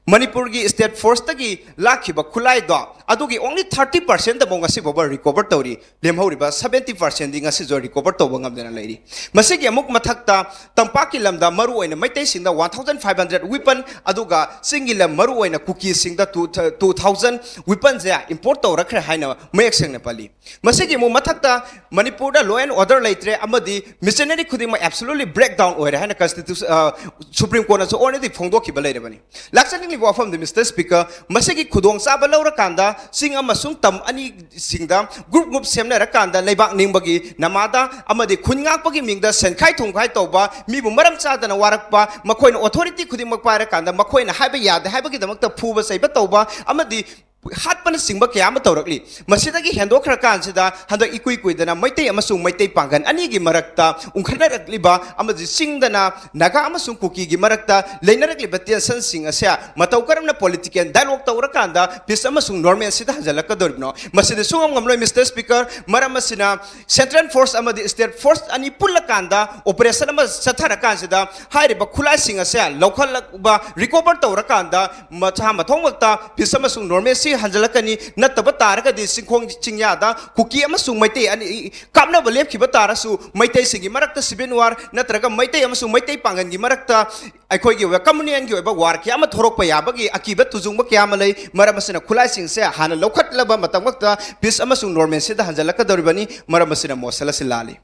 ꯃꯅꯤꯄꯨꯔꯒꯤ state forceꯇꯒꯤ ꯂꯥꯛꯈꯤꯕ ꯈꯨꯠꯂꯥꯏꯗꯣ ꯑꯗꯨꯒꯤ only thirty percentꯐꯥꯎ ꯉꯁꯤ ꯐꯥꯎꯕ recover ꯇꯧꯔꯤ꯫ ꯂꯦꯝꯍꯧꯔꯤꯕ seventy percentꯗꯤ ꯉꯁꯤꯁꯨ recover ꯇꯧꯕ ꯉꯝꯗꯅ ꯂꯩꯔꯤ꯫ ꯃꯁꯤꯒꯤ ꯑꯃꯨꯛ ꯃꯊꯛꯇ ꯇꯝꯄꯥꯛꯀꯤ ꯂꯝꯗ ꯃꯔꯨꯑꯣꯏꯅ ꯃꯩꯇꯩꯁꯤꯡꯗ one thousand five hundred weapon ꯑꯗꯨꯒ ꯆꯤꯡꯒꯤ ꯂꯝ ꯃꯔꯨꯑꯣꯏꯅ ꯀꯨꯀꯤꯁꯤꯡꯗ two, two thousand weaponꯁꯦ import ꯇꯧꯔꯛꯈ꯭ꯔꯦ ꯍꯥꯏꯅ ꯃꯌꯦꯛ ꯁꯦꯡꯅ ꯄꯜꯂꯤ꯫ ꯃꯁꯤꯒꯤ ꯑꯃꯨꯛ ꯃꯊꯛꯇ ꯃꯅꯤꯄꯨꯔꯗ law and order ꯂꯩꯇ꯭ꯔꯦ ꯑꯃꯗꯤ machinery ꯈꯨꯗꯤꯡꯃꯛ absolutely breakdown ꯑꯣꯏꯔꯦ ꯍꯥꯏꯅ constitution, ꯑ, Supreme Courtꯅꯁꯨ already ꯐꯣꯡꯗꯣꯛꯈꯤꯕ ꯂꯩꯔꯕꯅꯤ꯫ ꯂꯥꯛꯆꯅꯤꯡꯂꯤꯕ ꯋꯥꯐꯝꯗꯤ, Mister Speaker, ꯃꯁꯤꯒꯤ ꯈꯨꯗꯣꯡꯆꯥꯕ ꯂꯧꯔꯀꯥꯟꯗ ꯆꯤꯡ ꯑꯃꯁꯨꯡ ꯇꯝ ꯑꯅꯤꯁꯤꯡꯗ group group ꯁꯦꯝꯅꯔꯀꯥꯟꯗ ꯂꯩꯕꯥꯛ ꯅꯤꯡꯕꯒꯤ ꯅꯃꯥꯗ ꯑꯃꯗꯤ ꯈꯨꯟ ꯉꯥꯛꯄꯒꯤ ꯃꯤꯡꯗ ꯁꯦꯟꯈꯥꯏ ꯊꯨꯝꯈꯥꯏ ꯇꯧꯕ, ꯃꯤꯕꯨ ꯃꯔꯝ ꯆꯥꯗꯅ ꯋꯥꯔꯛꯄ, ꯃꯈꯣꯏꯅ authority ꯈꯨꯗꯤꯡꯃꯛ ꯄꯥꯏꯔꯀꯥꯟꯗ ꯃꯈꯣꯏꯅ ꯍꯥꯏꯕ ꯌꯥꯗꯦ ꯍꯥꯏꯕꯒꯤꯗꯃꯛꯇ ꯐꯨꯕ ꯆꯩꯕ ꯇꯧꯕ ꯑꯃꯗꯤ ꯍꯥꯠꯄꯅꯆꯤꯡꯕ ꯀꯌꯥ ꯑꯃ ꯇꯧꯔꯛꯂꯤ꯫ ꯃꯁꯤꯗꯒꯤ ꯍꯦꯟꯗꯣꯛꯈ꯭ꯔꯀꯥꯟꯁꯤꯗ ꯍꯟꯗꯛ ꯏꯀꯨꯏ ꯀꯨꯏꯗꯅ ꯃꯩꯇꯩ ꯑꯃꯁꯨꯡ ꯃꯩꯇꯩ ꯄꯥꯡꯒꯜ ꯑꯅꯤꯒꯤ ꯃꯔꯛꯇ ꯎꯪꯈꯠꯅꯔꯛꯂꯤꯕ ꯑꯃꯗꯤ ꯆꯤꯡꯗꯅ ꯅꯥꯒꯥ ꯑꯃꯁꯨꯡ ꯀꯨꯀꯤꯒꯤ ꯃꯔꯛꯇ ꯂꯩꯅꯔꯛꯂꯤꯕ tensionꯁꯤꯡ ꯑꯁꯦ ꯃꯇꯧ ꯀꯔꯝꯅ political dialogue ꯇꯧꯔꯀꯥꯟꯗ peace ꯑꯃꯁꯨꯡ normalcyꯗ ꯍꯟꯖꯤꯜꯂꯛꯀꯗꯧꯔꯤꯕꯅꯣ? ꯃꯁꯤꯗꯤ ꯁꯨꯡꯉꯝ ꯉꯝꯂꯣꯏ, Mister Speaker꯫ ꯃꯔꯝ ꯑꯁꯤꯅ central force ꯑꯃꯗꯤ state force ꯑꯅꯤ ꯄꯨꯜꯂꯀꯥꯟꯗ operation ꯑꯃ ꯆꯠꯊꯔꯀꯥꯟꯁꯤꯗ ꯍꯥꯏꯔꯤꯕ ꯈꯨꯠꯂꯥꯏꯁꯤꯡ ꯑꯁꯦ ꯂꯧꯈꯠꯂꯛꯄ, recover ꯇꯧꯔꯀꯥꯟꯗ ꯃꯁꯥ ꯃꯊꯣꯡꯃꯛꯇ peace ꯑꯃꯁꯨꯡ normalcy ꯍꯟꯖꯤꯜꯂꯛꯀꯅꯤ꯫ ꯅꯠꯇꯕ ꯇꯥꯔꯒꯗꯤ ꯆꯤꯡꯈꯣꯡ ꯆꯤꯡꯌꯥꯗ ꯀꯨꯀꯤ ꯑꯃꯁꯨꯡ ꯃꯩꯇꯩ ꯑꯅꯤ ꯀꯥꯞꯅꯕ ꯂꯦꯞꯈꯤꯕ ꯇꯥꯔꯁꯨ, ꯃꯩꯇꯩꯁꯤꯡꯒꯤ ꯃꯔꯛꯇ civil war ꯅꯠꯇ꯭ꯔꯒ ꯃꯩꯇꯩ ꯑꯃꯁꯨꯡ ꯃꯩꯇꯩ ꯄꯥꯡꯒꯜꯒꯤ ꯃꯔꯛꯇ ꯑꯩꯈꯣꯏꯒꯤ ꯑꯣꯏꯕ communalꯒꯤ ꯑꯣꯏꯕ war ꯀꯌꯥ ꯑꯃ ꯊꯣꯔꯛꯄ ꯌꯥꯕꯒꯤ ꯑꯀꯤꯕ ꯇꯨꯖꯨꯡꯕ ꯀꯌꯥ ꯑꯃ ꯂꯩ꯫ ꯃꯔꯝ ꯑꯁꯤꯅ ꯈꯨꯠꯂꯥꯏꯁꯤꯡꯁꯦ ꯍꯥꯟꯅ ꯂꯧꯈꯠꯂꯕ ꯃꯇꯝ ꯈꯛꯇ peace ꯑꯃꯁꯨꯡ normalcyꯗ ꯍꯟꯖꯤꯜꯂꯛꯀꯗꯧꯔꯤꯕꯅꯤ꯫ ꯃꯔꯝ ꯑꯁꯤꯅ ꯃꯣꯁꯟ ꯑꯁꯤ ꯂꯥꯜꯂꯤ꯫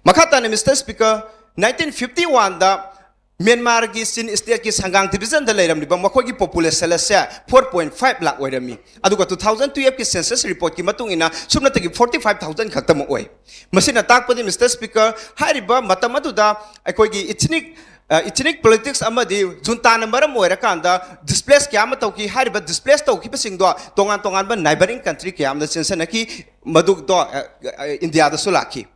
ꯃꯈꯥ ꯇꯥꯅ, Mister Speaker, nineteen fifty oneꯗ ꯃ꯭ꯌꯥꯟꯃꯥꯔꯒꯤ ꯆꯤꯟ stateꯀꯤ ꯁꯪꯒꯥꯡ divisionꯗ ꯂꯩꯔꯝꯂꯤꯕ ꯃꯈꯣꯏꯒꯤ population ꯑꯁꯦ four point five lakh ꯑꯣꯏꯔꯝꯃꯤ꯫ ꯑꯗꯨꯒ two thousand twelveꯀꯤ census reportꯀꯤ ꯃꯇꯨꯡ ꯏꯟꯅ ꯁꯨꯞꯅꯇꯒꯤ forty five thousand ꯈꯛꯇꯃꯛ ꯑꯣꯏ꯫ ꯃꯁꯤꯅ ꯇꯥꯛꯄꯗꯤ, Mister Speaker, ꯍꯥꯏꯔꯤꯕ ꯃꯇꯝ ꯑꯗꯨꯗ ꯑꯩꯈꯣꯏꯒꯤ ethnic, ꯑ, ethnic politics ꯑꯃꯗꯤ juntaꯅ ꯃꯔꯝ ꯑꯣꯏꯔꯀꯥꯟꯗ displace ꯀꯌꯥ ꯑꯃ ꯇꯧꯈꯤ꯫ ꯍꯥꯏꯔꯤꯕ displace ꯇꯧꯈꯤꯕꯁꯤꯡꯗꯣ ꯇꯣꯉꯥꯟ ꯇꯣꯉꯥꯟꯕ neighbouring country ꯀꯌꯥ ꯑꯃꯗ ꯆꯦꯟꯁꯤꯟꯅꯈꯤ, ꯃꯗꯨꯗꯣ, ꯑ, ꯑ, ꯏꯟꯗꯤꯌꯥꯗꯁꯨ ꯂꯥꯛꯈꯤ꯫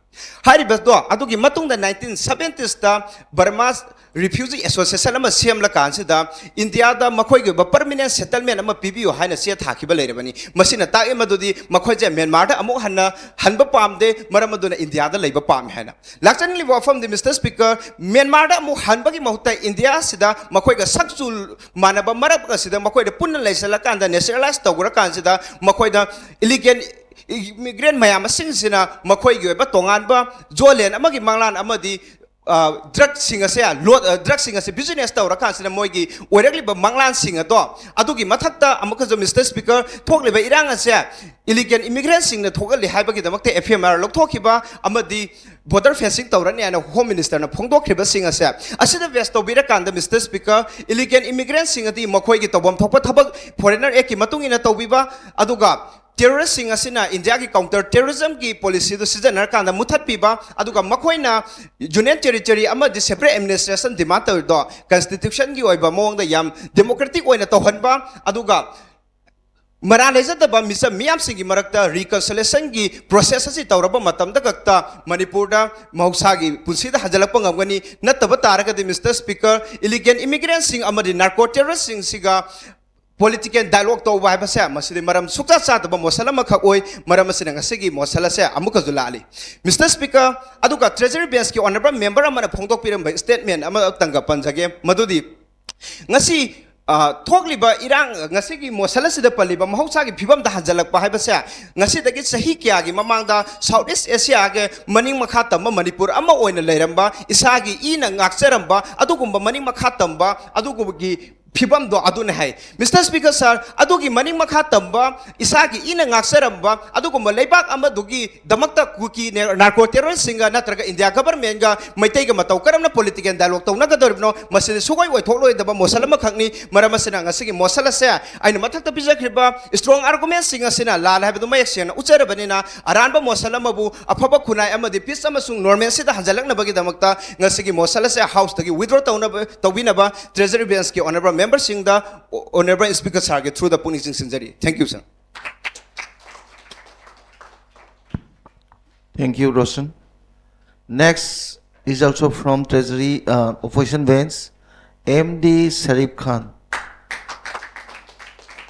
ꯍꯥꯏꯔꯤꯕꯗꯣ ꯑꯗꯨꯒꯤ ꯃꯇꯨꯡꯗ nineteen seventiesꯇ Burma Refugee Association ꯑꯃ ꯁꯦꯝꯂꯀꯥꯟꯁꯤꯗ ꯏꯟꯗꯤꯌꯥꯗ ꯃꯈꯣꯏꯒꯤ ꯑꯣꯏꯕ permanent settlement ꯑꯃ ꯄꯤꯕꯤꯌꯨ ꯍꯥꯏꯅ ꯆꯦ ꯊꯥꯈꯤꯕ ꯂꯩꯔꯕꯅꯤ꯫ ꯃꯁꯤꯅ ꯇꯥꯛꯏ ꯃꯗꯨꯗꯤ ꯃꯈꯣꯏꯁꯦ ꯃ꯭ꯌꯥꯟꯃꯥꯔꯗ ꯑꯃꯨꯛ ꯍꯟꯅ ꯍꯟꯕ ꯄꯥꯝꯗꯦ, ꯃꯔꯝ ꯑꯗꯨꯅ ꯏꯟꯗꯤꯌꯥꯗ ꯂꯩꯕ ꯄꯥꯝꯃꯤ ꯍꯥꯏꯅ꯫ ꯂꯥꯛꯆꯅꯤꯡꯂꯤꯕ ꯋꯥꯐꯝꯗꯤ, Mister Speaker, ꯃ꯭ꯌꯥꯟꯃꯥꯔꯗ ꯑꯃꯨꯛ ꯍꯟꯕꯒꯤ ꯃꯍꯨꯠꯇ ꯏꯟꯗꯤꯌꯥꯁꯤꯗ ꯃꯈꯣꯏꯒ ꯁꯛꯆꯨ ꯃꯥꯟꯅꯕ ꯃꯔꯛ ꯑꯁꯤꯗ ꯃꯈꯣꯏꯗ ꯄꯨꯟꯅ ꯂꯩꯁꯤꯜꯂꯀꯥꯟꯗ naturalize ꯇꯧꯈ꯭ꯔꯀꯥꯟꯁꯤꯗ ꯃꯈꯣꯏꯗ illegal immigrant ꯃꯌꯥꯝ ꯑꯁꯤꯡꯁꯤꯅ ꯃꯈꯣꯏꯒꯤ ꯑꯣꯏꯕ ꯇꯣꯉꯥꯟꯕ ꯖꯣꯂꯦꯟ ꯑꯃꯒꯤ ꯃꯪꯂꯥꯟ ꯑꯃꯗꯤ, ꯑ, drugꯁꯤꯡ ꯑꯁꯦ ꯂꯣꯠ-, ꯑ, drugꯁꯤꯡ ꯑꯁꯦ business ꯇꯧꯔꯀꯥꯟꯁꯤꯗ ꯃꯣꯏꯒꯤ ꯑꯣꯏꯔꯛꯂꯤꯕ ꯃꯪꯂꯥꯟꯁꯤꯡ ꯑꯗꯣ, ꯑꯗꯨꯒꯤ ꯃꯊꯛꯇ ꯑꯃꯨꯛꯀꯁꯨ, Mister Speaker, ꯊꯣꯛꯂꯤꯕ ꯏꯔꯥꯡ ꯑꯁꯦ illegal immigrantꯁꯤꯡꯅ ꯊꯣꯛꯍꯜꯂꯤ ꯍꯥꯏꯕꯒꯤꯗꯃꯛꯇ F I R ꯂꯧꯊꯣꯛꯈꯤꯕ ꯑꯃꯗꯤ border fencing ꯇꯧꯔꯅꯤ ꯍꯥꯏꯅ Home Ministerꯅ ꯐꯣꯡꯗꯣꯛꯈ꯭ꯔꯤꯕꯁꯤꯡ ꯑꯁꯦ, ꯑꯁꯤꯗ base ꯇꯧꯕꯤꯔꯀꯥꯟꯗ, Mister Speaker, illegal immigrantꯁꯤꯡ ꯑꯗꯤ ꯃꯈꯣꯏꯒꯤ ꯇꯧꯐꯝ ꯊꯣꯛꯄ ꯊꯕꯛ Foreigner Actꯀꯤ ꯃꯇꯨꯡ ꯏꯟꯅ ꯇꯧꯕꯤꯕ, ꯑꯗꯨꯒ terroristꯁꯤꯡ ꯑꯁꯤꯅ ꯏꯟꯗꯤꯌꯥꯒꯤ counter terrorismꯒꯤ policyꯗꯨ ꯁꯤꯖꯤꯟꯅꯔꯀꯥꯟꯗ ꯃꯨꯊꯠꯄꯤꯕ, ꯑꯗꯨꯒ ꯃꯈꯣꯏꯅ Union Territory ꯑꯃꯗꯤ separate administration demand ꯇꯧꯔꯤꯗꯣ constitutionꯒꯤ ꯑꯣꯏꯕ ꯃꯑꯣꯡꯗ ꯌꯥꯝ democratic ꯑꯣꯏꯅ ꯇꯧꯍꯟꯕ, ꯑꯗꯨꯒ ꯃꯔꯥꯜ ꯂꯩꯖꯗꯕ ꯃꯤꯆꯝ ꯃꯤꯌꯥꯝꯁꯤꯡꯒꯤ ꯃꯔꯛꯇ reconciliationꯒꯤ process ꯑꯁꯤ ꯇꯧꯔꯕ ꯃꯇꯝꯗ ꯈꯛꯇ ꯃꯅꯤꯄꯨꯔꯗ ꯃꯍꯧꯁꯥꯒꯤ ꯄꯨꯟꯁꯤꯗ ꯍꯟꯖꯤꯜꯂꯛꯄ ꯉꯝꯒꯅꯤ꯫ ꯅꯠꯇꯕ ꯇꯥꯔꯒꯗꯤ, Mister Speaker, illegal immigrantꯁꯤꯡ ꯑꯃꯗꯤ narco terroristꯁꯤꯡꯁꯤꯒ political dialogue ꯇꯧꯕ ꯍꯥꯏꯕꯁꯦ ꯃꯁꯤꯗꯤ ꯃꯔꯝ ꯁꯨꯛꯆꯥ ꯆꯥꯗꯕ ꯃꯣꯁꯟ ꯑꯃꯈꯛ ꯑꯣꯏ꯫ ꯃꯔꯝ ꯑꯁꯤꯅ ꯉꯁꯤꯒꯤ ꯃꯣꯁꯟ ꯑꯁꯦ ꯑꯃꯨꯛꯀꯁꯨ ꯂꯥꯛꯂꯤ꯫ Mister Speaker, ꯑꯗꯨꯒ Treasury Benchꯀꯤ honourable member ꯑꯃꯅ ꯐꯣꯡꯗꯣꯛꯄꯤꯔꯝꯕ statement ꯑꯃꯇꯪꯒ ꯄꯟꯖꯒꯦ, ꯃꯗꯨꯗꯤ ꯉꯁꯤ ꯑ, ꯊꯣꯛꯂꯤꯕ ꯏꯔꯥꯡ, ꯉꯁꯤꯒꯤ ꯃꯣꯁꯟ ꯑꯁꯤꯗ ꯄꯜꯂꯤꯕ ꯃꯍꯧꯁꯥꯒꯤ ꯐꯤꯕꯝꯗ ꯍꯟꯖꯤꯜꯂꯛꯄ ꯍꯥꯏꯕꯁꯦ, ꯉꯁꯤꯗꯒꯤ ꯆꯍꯤ ꯀꯌꯥꯒꯤ ꯃꯃꯥꯡꯗ ꯁꯥꯎꯠ ꯏꯁ ꯑꯦꯁꯤꯌꯥꯒꯤ ꯃꯅꯤꯡ ꯃꯈꯥ ꯇꯝꯕ ꯃꯅꯤꯄꯨꯔ ꯑꯃ ꯑꯣꯏꯅ ꯂꯩꯔꯝꯕ, ꯏꯁꯥꯒꯤ ꯏꯅ ꯉꯥꯛꯆꯔꯝꯕ ꯑꯗꯨꯒꯨꯝꯕ ꯃꯅꯤꯡ ꯃꯈꯥ ꯇꯝꯕ ꯑꯗꯨꯒꯨꯝꯕꯒꯤ ꯐꯤꯕꯝꯗꯣ ꯑꯗꯨꯅꯤ ꯍꯥꯏ꯫ ꯃꯤꯁꯇꯔ ꯁ꯭ꯄꯤꯀꯔ ꯁꯥꯔ, ꯑꯗꯨꯒꯤ ꯃꯅꯤꯡ ꯃꯈꯥ ꯇꯝꯕ, ꯏꯁꯥꯒꯤ ꯏꯅ ꯉꯥꯛꯆꯔꯝꯕ ꯑꯗꯨꯒꯨꯝꯕ ꯂꯩꯕꯥꯛ ꯑꯃꯗꯨꯒꯤ ꯗꯃꯛꯇ ꯀꯨꯀꯤ ꯅꯦ-, ꯅꯥꯔꯀꯣ ꯇꯦꯔꯣꯔꯤꯁꯁꯤꯡꯒ ꯅꯠꯇ꯭ꯔꯒ ꯏꯟꯗꯤꯌꯥ ꯒꯚꯔꯟꯃꯦꯟꯒ ꯃꯩꯇꯩꯒ ꯃꯇꯧ ꯀꯔꯝꯅ ꯄꯣꯂꯤꯇꯤꯀꯦꯜ ꯗꯥꯏꯂꯣꯒ ꯇꯧꯅꯒꯗꯧꯔꯤꯕꯅꯣ? ꯃꯁꯤꯗꯤ ꯁꯨꯡꯑꯣꯏ ꯑꯣꯏꯊꯣꯛꯂꯣꯏꯗꯕ ꯃꯣꯁꯟ ꯑꯃꯈꯛꯅꯤ꯫ ꯃꯔꯝ ꯑꯁꯤꯅ ꯉꯁꯤꯒꯤ ꯃꯣꯁꯟ ꯑꯁꯦ ꯑꯩꯅ ꯃꯊꯛꯇ ꯄꯤꯖꯈ꯭ꯔꯤꯕ ꯏꯁꯇ꯭ꯔꯣꯡ ꯑꯥꯔꯒꯨꯃꯦꯟꯁꯤꯡ ꯑꯁꯤꯅ ꯂꯥꯜꯂꯦ ꯍꯥꯏꯕꯗꯨ ꯃꯌꯦꯛ ꯁꯦꯡꯅ ꯎꯠꯆꯔꯕꯅꯤꯅ, ꯑꯔꯥꯟꯕ ꯃꯣꯁꯟ ꯑꯃꯕꯨ ꯑꯐꯕ ꯈꯨꯟꯅꯥꯏ ꯑꯃꯗꯤ ꯄꯤꯁ ꯑꯃꯁꯨꯡ ꯅꯣꯔꯃꯦꯜꯁꯤꯗ ꯍꯟꯖꯤꯜꯂꯛꯅꯕꯒꯤꯗꯃꯛꯇ ꯉꯁꯤꯒꯤ ꯃꯣꯁꯟ ꯑꯁꯦ ꯍꯥꯎꯁꯇꯒꯤ ꯋꯤꯗ꯭ꯔꯣ ꯇꯧꯅꯕ, ꯇꯧꯕꯤꯅꯕ ꯇ꯭ꯔꯦꯖꯔꯤ ꯕꯦꯟꯁꯀꯤ ꯑꯣꯅꯔꯦꯕꯜ ꯃꯦꯝꯕꯔꯁꯤꯡꯗ, ꯑꯣꯅꯔꯦꯕꯜ ꯁ꯭ꯄꯤꯀꯔ ꯁꯥꯔꯒꯤ ꯊ꯭ꯔꯨꯗ ꯄꯨꯛꯅꯤꯡ ꯆꯤꯡꯁꯤꯟꯖꯔꯤ꯫ Thank you, sir. Thank you, Roshan. Next is also from Treasury, uh, Opposition Bench, M D Sharif Khan.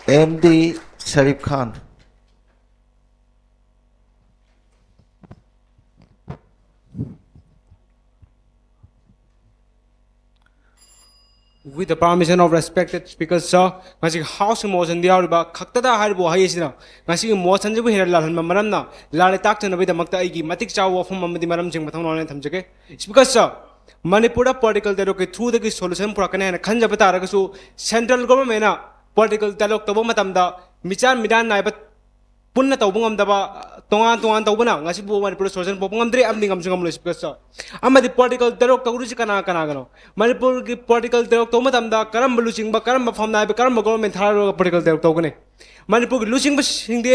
M D Sharif Khan. With the permission of respected speaker sir, ꯉꯁꯤꯒꯤ ꯍꯥꯎꯁꯀꯤ ꯃꯣꯁꯟꯗ ꯌꯥꯎꯔꯤꯕ ꯈꯛꯇꯗ ꯍꯥꯏꯔꯤꯕ ꯋꯥꯍꯩ ꯑꯁꯤꯅ ꯉꯁꯤꯒꯤ ꯃꯣꯁꯟꯁꯤꯕꯨ ꯍꯦꯟꯅ ꯂꯥꯜꯍꯟꯕ ꯃꯔꯝꯅ ꯂꯥꯜꯂꯦ ꯇꯥꯛꯇꯅꯕꯒꯤꯗꯃꯛꯇ ꯑꯩꯒꯤ ꯃꯇꯤꯛ ꯆꯥꯕ ꯋꯥꯐꯝ ꯑꯃꯗꯤ ꯃꯔꯝꯁꯤꯡ ꯃꯊꯧ ꯅꯥꯏꯅ ꯊꯝꯖꯒꯦ꯫ ꯁ꯭ꯄꯤꯀꯔ ꯁꯔ, ꯃꯅꯤꯄꯨꯔꯗ ꯄꯣꯂꯤꯇꯤꯀꯦꯜ ꯗꯥꯏꯂꯣꯒꯀꯤ ꯊ꯭ꯔꯨꯗꯒꯤ ꯁꯣꯂꯨꯁꯟ ꯄꯨꯔꯛꯀꯅꯤ ꯍꯥꯏꯅ ꯈꯟꯖꯕ ꯇꯥꯔꯒꯁꯨ ꯁꯦꯟꯇ꯭ꯔꯦꯜ ꯒꯣꯚꯔꯟꯃꯦꯟꯅ ꯄꯣꯂꯤꯇꯤꯀꯦꯜ ꯗꯥꯏꯂꯣꯒ ꯇꯧꯕ ꯃꯇꯝꯗ ꯃꯤꯆꯥꯟ ꯃꯤꯔꯥꯟ ꯅꯥꯏꯕ ꯄꯨꯟꯅ ꯇꯧꯕ ꯉꯝꯗꯕ, ꯇꯣꯉꯥꯟ ꯇꯣꯉꯥꯟ ꯇꯧꯕꯅ ꯉꯁꯤꯕꯨ ꯃꯅꯤꯄꯨꯔꯗ ꯁꯣꯂꯨꯁꯟ ꯄꯨꯔꯛꯄ ꯉꯝꯗ꯭ꯔꯦ ꯑꯃꯗꯤ ꯉꯝꯁꯨ ꯉꯝꯂꯣꯏ ꯁ꯭ꯄꯤꯀꯔ ꯁꯔ꯫ ꯑꯃꯗꯤ ꯄꯣꯂꯤꯇꯤꯀꯦꯜ ꯗꯥꯏꯂꯣꯒ ꯇꯧꯔꯤꯁꯤ ꯀꯅꯥ ꯀꯅꯥꯒꯅꯣ? ꯃꯅꯤꯄꯨꯔꯒꯤ ꯄꯣꯂꯤꯇꯤꯀꯦꯜ ꯗꯥꯏꯂꯣꯒ ꯇꯧꯕ ꯃꯇꯝꯗ ꯀꯔꯝꯕ ꯂꯨꯆꯤꯡꯕ, ꯀꯔꯝꯕ ꯐꯝ ꯅꯥꯏꯕ, ꯀꯔꯝꯕ ꯒꯣꯚꯔꯟꯃꯦꯟ ꯊꯥꯔꯒ ꯄꯣꯂꯤꯇꯤꯀꯦꯜ ꯗꯥꯏꯂꯣꯒ ꯇꯧꯒꯅꯤ? ꯃꯅꯤꯄꯨꯔꯒꯤ ꯂꯨꯆꯤꯡꯕꯁꯤꯡꯗꯤ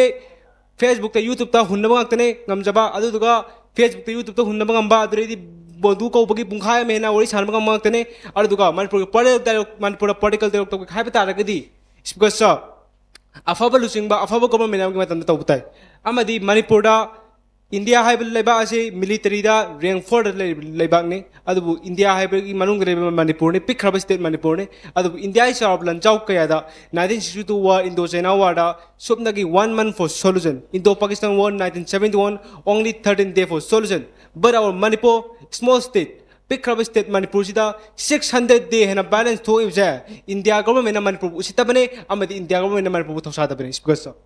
ꯐꯦꯁꯕꯨꯛꯇ ꯌꯨꯇ꯭ꯌꯨꯕꯇ ꯍꯨꯟꯅꯕ ꯉꯥꯛꯇꯅꯦ ꯉꯝꯖꯕ, ꯑꯗꯨꯗꯨꯒ ꯐꯦꯁꯕꯨꯛꯇ ꯌꯨꯇ꯭ꯌꯨꯕꯇ ꯍꯨꯟꯅꯕ ꯉꯝꯕ, ꯑꯗꯨꯗꯩꯗꯤ ꯕꯣꯟꯗꯨ ꯀꯧꯕꯒꯤ ꯄꯨꯡꯈꯥꯏ ꯑꯃ ꯍꯦꯟꯅ ꯋꯥꯔꯤ ꯁꯥꯟꯅꯕ ꯉꯝꯕ ꯉꯥꯛꯇꯅꯦ꯫ ꯑꯗꯨꯗꯨꯒ ꯃꯅꯤꯄꯨꯔꯒꯤ ꯄꯣꯂꯤꯇꯤꯀꯦꯜ ꯗꯥꯏꯂꯣꯒ, ꯃꯅꯤꯄꯨꯔꯗ ꯄꯣꯂꯤꯇꯤꯀꯦꯜ ꯗꯥꯏꯂꯣꯒ ꯇꯧꯒꯦ ꯍꯥꯏꯕ ꯇꯥꯔꯒꯗꯤ ꯁ꯭ꯄꯤꯀꯔ ꯁꯔ, ꯑꯐꯕ ꯂꯨꯆꯤꯡꯕ, ꯑꯐꯕ ꯒꯣꯚꯔꯟꯃꯦꯟ ꯑꯃꯒꯤ ꯃꯇꯝꯗ ꯇꯧꯕ ꯇꯥꯏ꯫ ꯑꯃꯗꯤ ꯃꯅꯤꯄꯨꯔꯗ, ꯏꯟꯗꯤꯌꯥ ꯍꯥꯏꯕ ꯂꯩꯕꯥꯛ ꯑꯁꯤ ꯃꯤꯂꯤꯇꯔꯤꯗ ꯔꯦꯡ ꯐꯣꯔꯗ ꯂꯩꯔꯤꯕ ꯂꯩꯕꯥꯛꯅꯤ꯫ ꯑꯗꯨꯕꯨ ꯏꯟꯗꯤꯌꯥ ꯍꯥꯏꯕꯒꯤ ꯃꯅꯨꯡꯗ ꯂꯩꯕ ꯃꯅꯤꯄꯨꯔꯅꯤ, ꯄꯤꯛꯈ꯭ꯔꯕ ꯁ꯭ꯇꯦꯠ ꯃꯅꯤꯄꯨꯔꯅꯤ꯫ ꯑꯗꯨꯕꯨ ꯏꯟꯗꯤꯌꯥꯒꯤ ꯆꯥꯎꯔꯕ ꯂꯥꯟꯖꯥꯎ ꯀꯌꯥꯗ nineteen sixty two war, Indo China warꯗ ꯁꯨꯞꯅꯒꯤ One Month for Solution, Indo Pakistan war nineteen seventy one, only thirteen day for solution, but our Manipur, small state, ꯄꯤꯛꯈ꯭ꯔꯕ state ꯃꯅꯤꯄꯨꯔꯁꯤꯗ six hundred day ꯍꯦꯟꯅ violence ꯊꯣꯛꯏꯕꯁꯦ ꯏꯟꯗꯤꯌꯥ ꯒꯣꯚꯔꯟꯃꯦꯟꯠꯅ ꯃꯅꯤꯄꯨꯔꯕꯨ ꯎꯁꯤꯠꯇꯕꯅꯦ ꯑꯃꯗꯤ ꯏꯟꯗꯤꯌꯥ ꯒꯣꯚꯔꯟꯃꯦꯟꯠꯅ ꯃꯅꯤꯄꯨꯔꯕꯨ ꯊꯧꯁꯥꯗꯕꯅꯦ꯫ ꯏꯁꯄꯤꯀꯔ ꯁꯔ,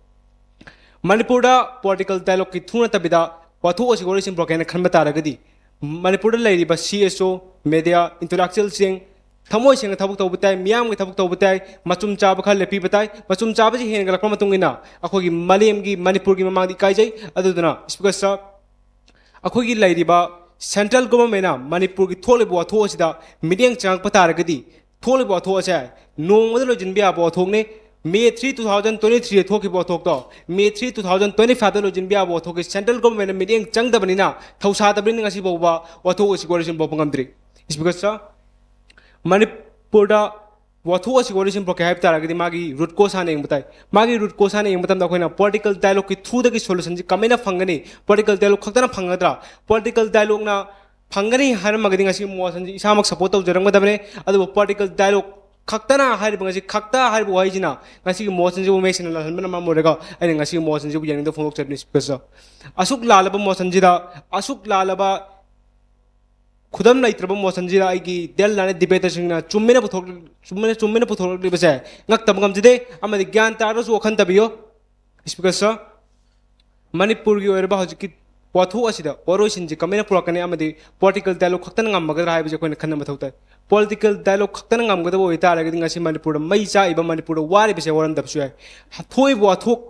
ꯃꯅꯤꯄꯨꯔꯗ political dialogueꯀꯤ through ꯅꯠꯇꯕꯤꯗ ꯋꯥꯊꯣꯛ ꯑꯁꯤ ꯋꯥꯔꯣꯏꯁꯤꯟ ꯄꯨꯔꯛꯀꯦ ꯍꯥꯏꯅ ꯈꯟꯕ ꯇꯥꯔꯒꯗꯤ ꯃꯅꯤꯄꯨꯔꯗ ꯂꯩꯔꯤꯕ C S O, media, intellectualꯁꯤꯡ ꯊꯃꯣꯏ ꯁꯦꯡꯅ ꯊꯕꯛ ꯇꯧꯕ ꯇꯥꯏ, ꯃꯤꯌꯥꯝꯒꯤ ꯊꯕꯛ ꯇꯧꯕ ꯇꯥꯏ, ꯃꯆꯨꯝ ꯆꯥꯕ ꯈꯔ ꯂꯦꯞꯄꯤꯕ ꯇꯥꯏ꯫ ꯃꯆꯨꯝ ꯆꯥꯕꯁꯤ ꯍꯦꯟꯒꯠꯂꯛꯄ ꯃꯇꯨꯡ ꯏꯟꯅ ꯑꯩꯈꯣꯏꯒꯤ ꯃꯥꯂꯦꯝꯒꯤ ꯃꯅꯤꯄꯨꯔꯒꯤ ꯃꯃꯥꯡꯗ ꯏꯀꯥꯏꯖꯩ꯫ ꯑꯗꯨꯗꯨꯅ ꯏꯁꯄꯤꯀꯔ ꯁꯔ, ꯑꯩꯈꯣꯏꯒꯤ ꯂꯩꯔꯤꯕ central governmentꯅ ꯃꯅꯤꯄꯨꯔꯒꯤ ꯊꯣꯛꯂꯤꯕ ꯋꯥꯊꯣꯛ ꯑꯁꯤꯗ ꯃꯤꯠꯌꯦꯡ ꯆꯪꯉꯛꯄ ꯇꯥꯔꯒꯗꯤ ꯊꯣꯛꯂꯤꯕ ꯋꯥꯊꯣꯛ ꯑꯁꯦ ꯅꯣꯡꯃꯗ ꯂꯣꯏꯁꯤꯟꯕ ꯌꯥꯕ ꯋꯥꯊꯣꯛꯅꯤ꯫ May three, two thousand twenty-threeꯗ ꯊꯣꯛꯈꯤꯕ ꯋꯥꯊꯣꯛꯇꯣ May three, two thousand twenty-fiveꯗ ꯂꯣꯏꯁꯤꯟꯕ ꯌꯥꯕ ꯋꯥꯊꯣꯛꯀꯤ central governmentꯅ ꯃꯤꯠꯌꯦꯡ ꯆꯪꯗꯕꯅꯤꯅ ꯊꯧꯁꯥꯗꯕꯅꯤꯅ ꯉꯁꯤ ꯐꯥꯎꯕ ꯋꯥꯊꯣꯛ ꯑꯁꯤ ꯋꯥꯔꯣꯏꯁꯤꯟ ꯄꯨꯔꯛꯄ ꯉꯝꯗ꯭ꯔꯤ꯫ ꯏꯁꯄꯤꯀꯔ ꯁꯔ, ꯃꯅꯤꯄꯨꯔꯗ ꯋꯥꯊꯣꯛ ꯑꯁꯤ ꯋꯥꯔꯣꯏꯁꯤꯟ ꯄꯨꯔꯛꯀꯦ ꯍꯥꯏꯕ ꯇꯥꯔꯒꯗꯤ ꯃꯥꯒꯤ root cause ꯍꯥꯟꯅ ꯌꯦꯡꯕ ꯇꯥꯏ꯫ ꯃꯥꯒꯤ root cause ꯍꯥꯟꯅ ꯌꯦꯡꯕ ꯃꯇꯝꯗ ꯑꯩꯈꯣꯏꯅ political dialogueꯀꯤ throughꯗꯒꯤ solutionꯁꯤ ꯀꯃꯥꯏꯅ ꯐꯪꯒꯅꯤ? Political dialogue ꯈꯛꯇꯅ ꯐꯪꯒꯗ꯭ꯔꯥ? Political dialogueꯅ ꯐꯪꯒꯅꯤ ꯍꯥꯏꯔꯝꯃꯒꯗꯤ ꯉꯁꯤꯒꯤ motionꯁꯤ ꯏꯁꯥꯃꯛ support ꯇꯧꯖꯔꯝꯒꯗꯕꯅꯤ꯫ ꯑꯗꯨꯕꯨ political dialogue ꯈꯛꯇꯅ ꯍꯥꯏꯔꯤꯕ ꯉꯁꯤ ꯈꯛꯇ ꯍꯥꯏꯔꯤꯕ ꯋꯥꯍꯩꯁꯤꯅ ꯉꯁꯤꯒꯤ motionꯁꯤꯕꯨ ꯃꯌꯦꯛ ꯁꯦꯡꯅ ꯂꯥꯜꯍꯟꯕꯅ ꯃꯔꯝ ꯑꯣꯏꯔꯒ ꯑꯩꯅ ꯉꯁꯤꯒꯤ motionꯁꯤꯕꯨ ꯌꯥꯅꯤꯡꯗꯕ ꯐꯣꯡꯗꯣꯛꯆꯕꯅꯤ꯫ ꯏꯁꯄꯤꯀꯔ ꯁꯔ, ꯑꯁꯨꯛ ꯂꯥꯜꯂꯕ motionꯁꯤꯗ, ꯑꯁꯨꯛ ꯂꯥꯜꯂꯕ ꯈꯨꯗꯝ ꯂꯩꯇ꯭ꯔꯕ motionꯁꯤꯗ ꯑꯩꯒꯤ ꯗꯦꯜ ꯂꯥꯏꯅ debaterꯁꯤꯡꯅ ꯆꯨꯝꯃꯦꯅ ꯄꯨꯊꯣꯛ-, ꯆꯨꯝꯃꯦꯅ, ꯆꯨꯝꯃꯦꯅ ꯄꯨꯊꯣꯔꯛꯂꯤꯕꯁꯦ ꯉꯛꯇꯕ ꯉꯝꯖꯗꯦ ꯑꯃꯗꯤ ꯒ꯭ꯌꯥꯟ ꯇꯥꯔꯒꯁꯨ ꯋꯥꯈꯜ ꯇꯥꯕꯤꯌꯨ꯫ ꯏꯁꯄꯤꯀꯔ ꯁꯔ, ꯃꯅꯤꯄꯨꯔꯒꯤ ꯑꯣꯏꯔꯤꯕ ꯍꯧꯖꯤꯛꯀꯤ ꯋꯥꯊꯣꯛ ꯑꯁꯤꯗ ꯋꯥꯔꯣꯏꯁꯤꯟꯁꯤ ꯀꯃꯥꯏꯅ ꯄꯨꯔꯛꯀꯅꯤ ꯑꯃꯗꯤ political dialogue ꯈꯛꯇꯅ ꯉꯝꯃꯒꯗ꯭ꯔꯥ ꯍꯥꯏꯕꯁꯤ ꯑꯩꯈꯣꯏꯅ ꯈꯟꯅꯕ ꯃꯊꯧ ꯇꯥꯏ꯫ Political dialogue ꯈꯛꯇꯅ ꯉꯝꯒꯗꯕ ꯑꯣꯏꯇꯥꯔꯒꯗꯤ ꯉꯁꯤ ꯃꯅꯤꯄꯨꯔꯗ ꯃꯩ ꯆꯥꯛꯏꯕ, ꯃꯅꯤꯄꯨꯔꯗ ꯋꯥꯔꯤꯕꯁꯦ ꯋꯥꯔꯝꯗꯕꯁꯨ ꯌꯥꯏ꯫ ꯊꯣꯛꯏꯕ ꯋꯥꯊꯣꯛ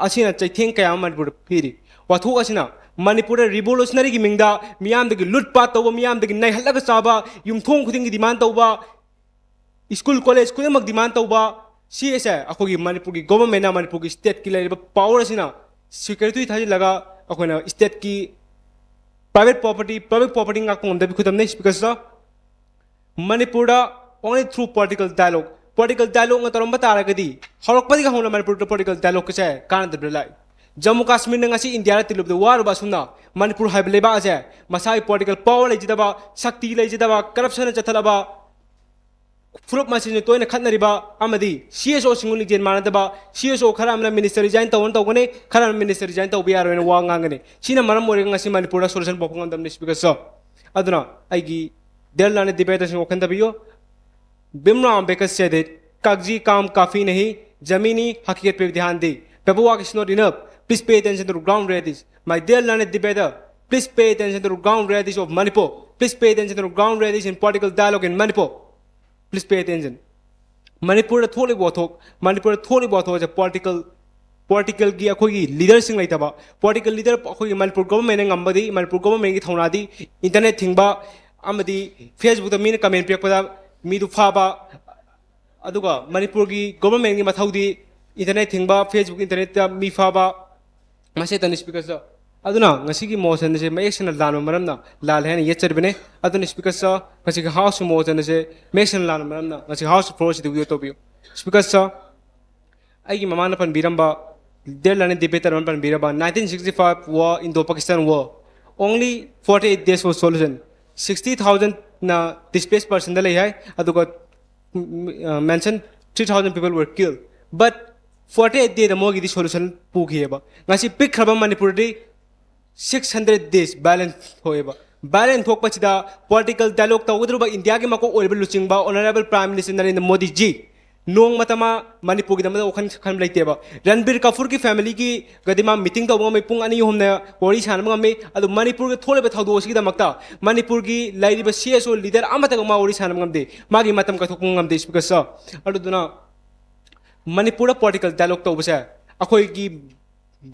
ꯑꯁꯤꯅ ꯆꯩꯊꯦꯡ ꯀꯌꯥ ꯑꯃ ꯃꯅꯤꯄꯨꯔꯗ ꯄꯤꯔꯤ꯫ ꯋꯥꯊꯣꯛ ꯑꯁꯤꯅ ꯃꯅꯤꯄꯨꯔꯗ revolutionaryꯒꯤ ꯃꯤꯡꯗ ꯃꯤꯌꯥꯝꯗꯒꯤ ꯂꯨꯠ ꯄꯥꯠ ꯇꯧꯕ, ꯃꯤꯌꯥꯝꯗꯒꯤ ꯅꯩꯍꯜꯂꯒ ꯆꯥꯕ, ꯌꯨꯝꯊꯣꯡ ꯈꯨꯗꯤꯡꯒꯤ demand ꯇꯧꯕ, school college ꯈꯨꯗꯤꯡꯃꯛ demand ꯇꯧꯕ, ꯁꯤ ꯑꯁꯦ ꯑꯩꯈꯣꯏꯒꯤ ꯃꯅꯤꯄꯨꯔꯒꯤ governmentꯅ, ꯃꯅꯤꯄꯨꯔꯒꯤ stateꯀꯤ ꯂꯩꯔꯤꯕ power ꯑꯁꯤꯅ security ꯊꯥꯖꯤꯜꯂꯒ ꯑꯩꯈꯣꯏꯅ stateꯀꯤ private property, public property ꯉꯥꯛꯄ ꯉꯝꯗꯕꯒꯤ ꯈꯨꯗꯝꯅꯤ꯫ ꯏꯁꯄꯤꯀꯔ ꯁꯔ, ꯃꯅꯤꯄꯨꯔꯗ only through political dialogue, political dialogueꯅ ꯇꯧꯔꯝꯕ ꯇꯥꯔꯒꯗꯤ ꯍꯧꯔꯛꯄꯗꯒꯤ ꯍꯧꯅ ꯃꯅꯤꯄꯨꯔꯗ political dialogueꯀꯁꯦ ꯀꯥꯟꯅꯗꯕꯗ ꯂꯥꯛꯏ꯫ ꯖꯝꯃꯨ ꯀꯥꯁꯃꯤꯔꯅ ꯉꯁꯤ ꯏꯟꯗꯤꯌꯥꯗ ꯇꯤꯜꯂꯨꯕꯗ ꯋꯥꯔꯨꯕ ꯑꯁꯨꯝꯅ ꯃꯅꯤꯄꯨꯔ ꯍꯥꯏꯕ ꯂꯩꯕꯥꯛ ꯑꯁꯦ ꯃꯁꯥꯒꯤ political power ꯂꯩꯖꯗꯕ, ꯁꯛꯇꯤ ꯂꯩꯖꯗꯕ, corruptionꯅ ꯆꯠꯊꯠꯂꯕ, ꯐꯨꯔꯨꯞ ꯃꯁꯦꯟꯁꯦ ꯇꯣꯏꯅ ꯈꯠꯅꯔꯤꯕ ꯑꯃꯗꯤ C S Oꯁꯤꯡꯕꯨ ꯂꯤꯡꯖꯦꯜ ꯃꯥꯟꯅꯗꯕ, C S O ꯈꯔ ꯑꯃꯅ minister resign ꯇꯧꯅ ꯇꯧꯒꯅꯤ, ꯈꯔ ꯑꯃꯅ minister resign ꯇꯧꯕ ꯌꯥꯔꯣꯏꯅ ꯋꯥ ꯉꯥꯡꯒꯅꯤ꯫ ꯁꯤꯅ ꯃꯔꯝ ꯑꯣꯏꯔꯒ ꯉꯁꯤ ꯃꯅꯤꯄꯨꯔꯗ solution ꯄꯨꯔꯛꯄ ꯉꯝꯗꯕꯅꯤ꯫ ꯏꯁꯄꯤꯀꯔ ꯁꯔ, ꯑꯗꯨꯅ ꯑꯩꯒꯤ Dear learned debaters, ꯋꯥꯈꯜ ꯊꯥꯕꯤꯌꯨ. Bhimrao Ambedkar said it, "कागजी काम काफी नहीं, जमीनी हकीकत पे ध्यान दे।" Paperwork is not enough. Please pay attention to ground realities. My dear learned debater, please pay attention to ground realities of Manipur. Please pay attention to ground realities in political dialogue in Manipur. Please pay attention. ꯃꯅꯤꯄꯨꯔꯗ ꯊꯣꯛꯂꯤꯕ ꯋꯥꯊꯣꯛ, ꯃꯅꯤꯄꯨꯔꯗ ꯊꯣꯛꯂꯤꯕ ꯋꯥꯊꯣꯛ ꯑꯁꯦ political, politicalꯒꯤ ꯑꯩꯈꯣꯏꯒꯤ leaderꯁꯤꯡ ꯂꯩꯇꯕ, political leader ꯑꯩꯈꯣꯏꯒꯤ ꯃꯅꯤꯄꯨꯔ governmentꯅ ꯉꯝꯕꯗꯤ, ꯃꯅꯤꯄꯨꯔ governmentꯀꯤ ꯊꯧꯅꯥꯗꯤ internet ꯊꯤꯡꯕ ꯑꯃꯗꯤ Facebookꯇ ꯃꯤꯅ comment ꯄꯤꯔꯛꯄꯗ ꯃꯤꯗꯨ ꯐꯥꯕ, ꯑꯗꯨꯒ ꯃꯅꯤꯄꯨꯔꯒꯤ governmentꯀꯤ ꯃꯊꯧꯗꯤ internet ꯊꯤꯡꯕ, Facebook internetꯇ ꯃꯤ ꯐꯥꯕ, ꯃꯁꯤ ꯈꯛꯇꯅꯤ, Speaker sir꯫ ꯑꯗꯨꯅ ꯉꯁꯤꯒꯤ motion ꯑꯁꯦ ꯃꯌꯦꯛ ꯁꯦꯡꯅ ꯂꯥꯟꯕ ꯃꯔꯝꯅ ꯂꯥꯜꯂꯦ ꯍꯥꯏꯅ ꯌꯦꯠꯆꯔꯤꯕꯅꯤ꯫ ꯑꯗꯨꯅ, Speaker sir, ꯉꯁꯤꯒꯤ House motion ꯑꯁꯦ ꯃꯌꯦꯛ ꯁꯦꯡꯅ ꯂꯥꯟꯕ ꯃꯔꯝꯅ ꯉꯁꯤ House floor ꯑꯁꯤꯗ withdraw ꯇꯧꯕꯤꯌꯨ꯫ Speaker sir, ꯑꯩꯒꯤ ꯃꯃꯥꯡꯗ ꯄꯟꯕꯤꯔꯝꯕ, dear learned debater ꯑꯃꯅ ꯄꯟꯕꯤꯔꯝꯕ nineteen sixty-five war, Indo-Pakistan war, only forty-eight days for solution, sixty thousandꯅ displaced personꯗ ꯂꯩ ꯍꯥꯏ, ꯑꯗꯨꯒ mention three thousand people were killed, but forty-eight dayꯗ ꯃꯣꯏꯒꯤꯗꯤ solution ꯄꯨꯈꯤꯑꯕ꯫ ꯉꯁꯤ ꯄꯤꯛꯈ꯭ꯔꯕ ꯃꯅꯤꯄꯨꯔꯗꯤ six hundred days violence ꯊꯣꯛꯑꯦꯕ꯫ Violence ꯊꯣꯛꯄꯁꯤꯗ political dialogue ꯇꯧꯒꯗꯧꯔꯤꯕ ꯏꯟꯗꯤꯌꯥꯒꯤ ꯃꯀꯣꯛ ꯑꯣꯏꯔꯤꯕ ꯂꯨꯆꯤꯡꯕ Honourable Prime Minister Narendra Modi ji ꯅꯣꯡꯃꯇ ꯃꯥ ꯃꯅꯤꯄꯨꯔꯒꯤꯗꯃꯛꯇ ꯋꯥꯈꯜ ꯈꯟꯕ ꯂꯩꯇꯦꯕ꯫ ꯔꯟꯕꯤꯔ ꯀꯥꯄꯨꯔꯒꯤ familyꯒꯤꯒꯗꯤ ꯃꯥ meeting ꯇꯧꯕ ꯉꯝꯃꯤ, ꯄꯨꯡ ꯑꯅꯤ ꯑꯍꯨꯝꯅ ꯋꯥꯔꯤ ꯁꯥꯟꯅꯕ ꯉꯝꯃꯤ꯫ ꯑꯗꯨ ꯃꯅꯤꯄꯨꯔꯒꯤ ꯊꯣꯛꯂꯤꯕ ꯊꯧꯗꯣꯛ ꯑꯁꯤꯒꯤꯗꯃꯛꯇ ꯃꯅꯤꯄꯨꯔꯒꯤ ꯂꯩꯔꯤꯕ CSO leader ꯑꯃꯠꯇꯒ ꯃꯥ ꯋꯥꯔꯤ ꯁꯥꯟꯅꯕ ꯉꯝꯗꯦ, ꯃꯥꯒꯤ ꯃꯇꯝ ꯀꯥꯏꯊꯣꯛꯄ ꯉꯝꯗꯦ, Speaker sir꯫ ꯑꯗꯨꯗꯨꯅ ꯃꯅꯤꯄꯨꯔꯗ political dialogue ꯇꯧꯕꯁꯦ ꯑꯩꯈꯣꯏꯒꯤ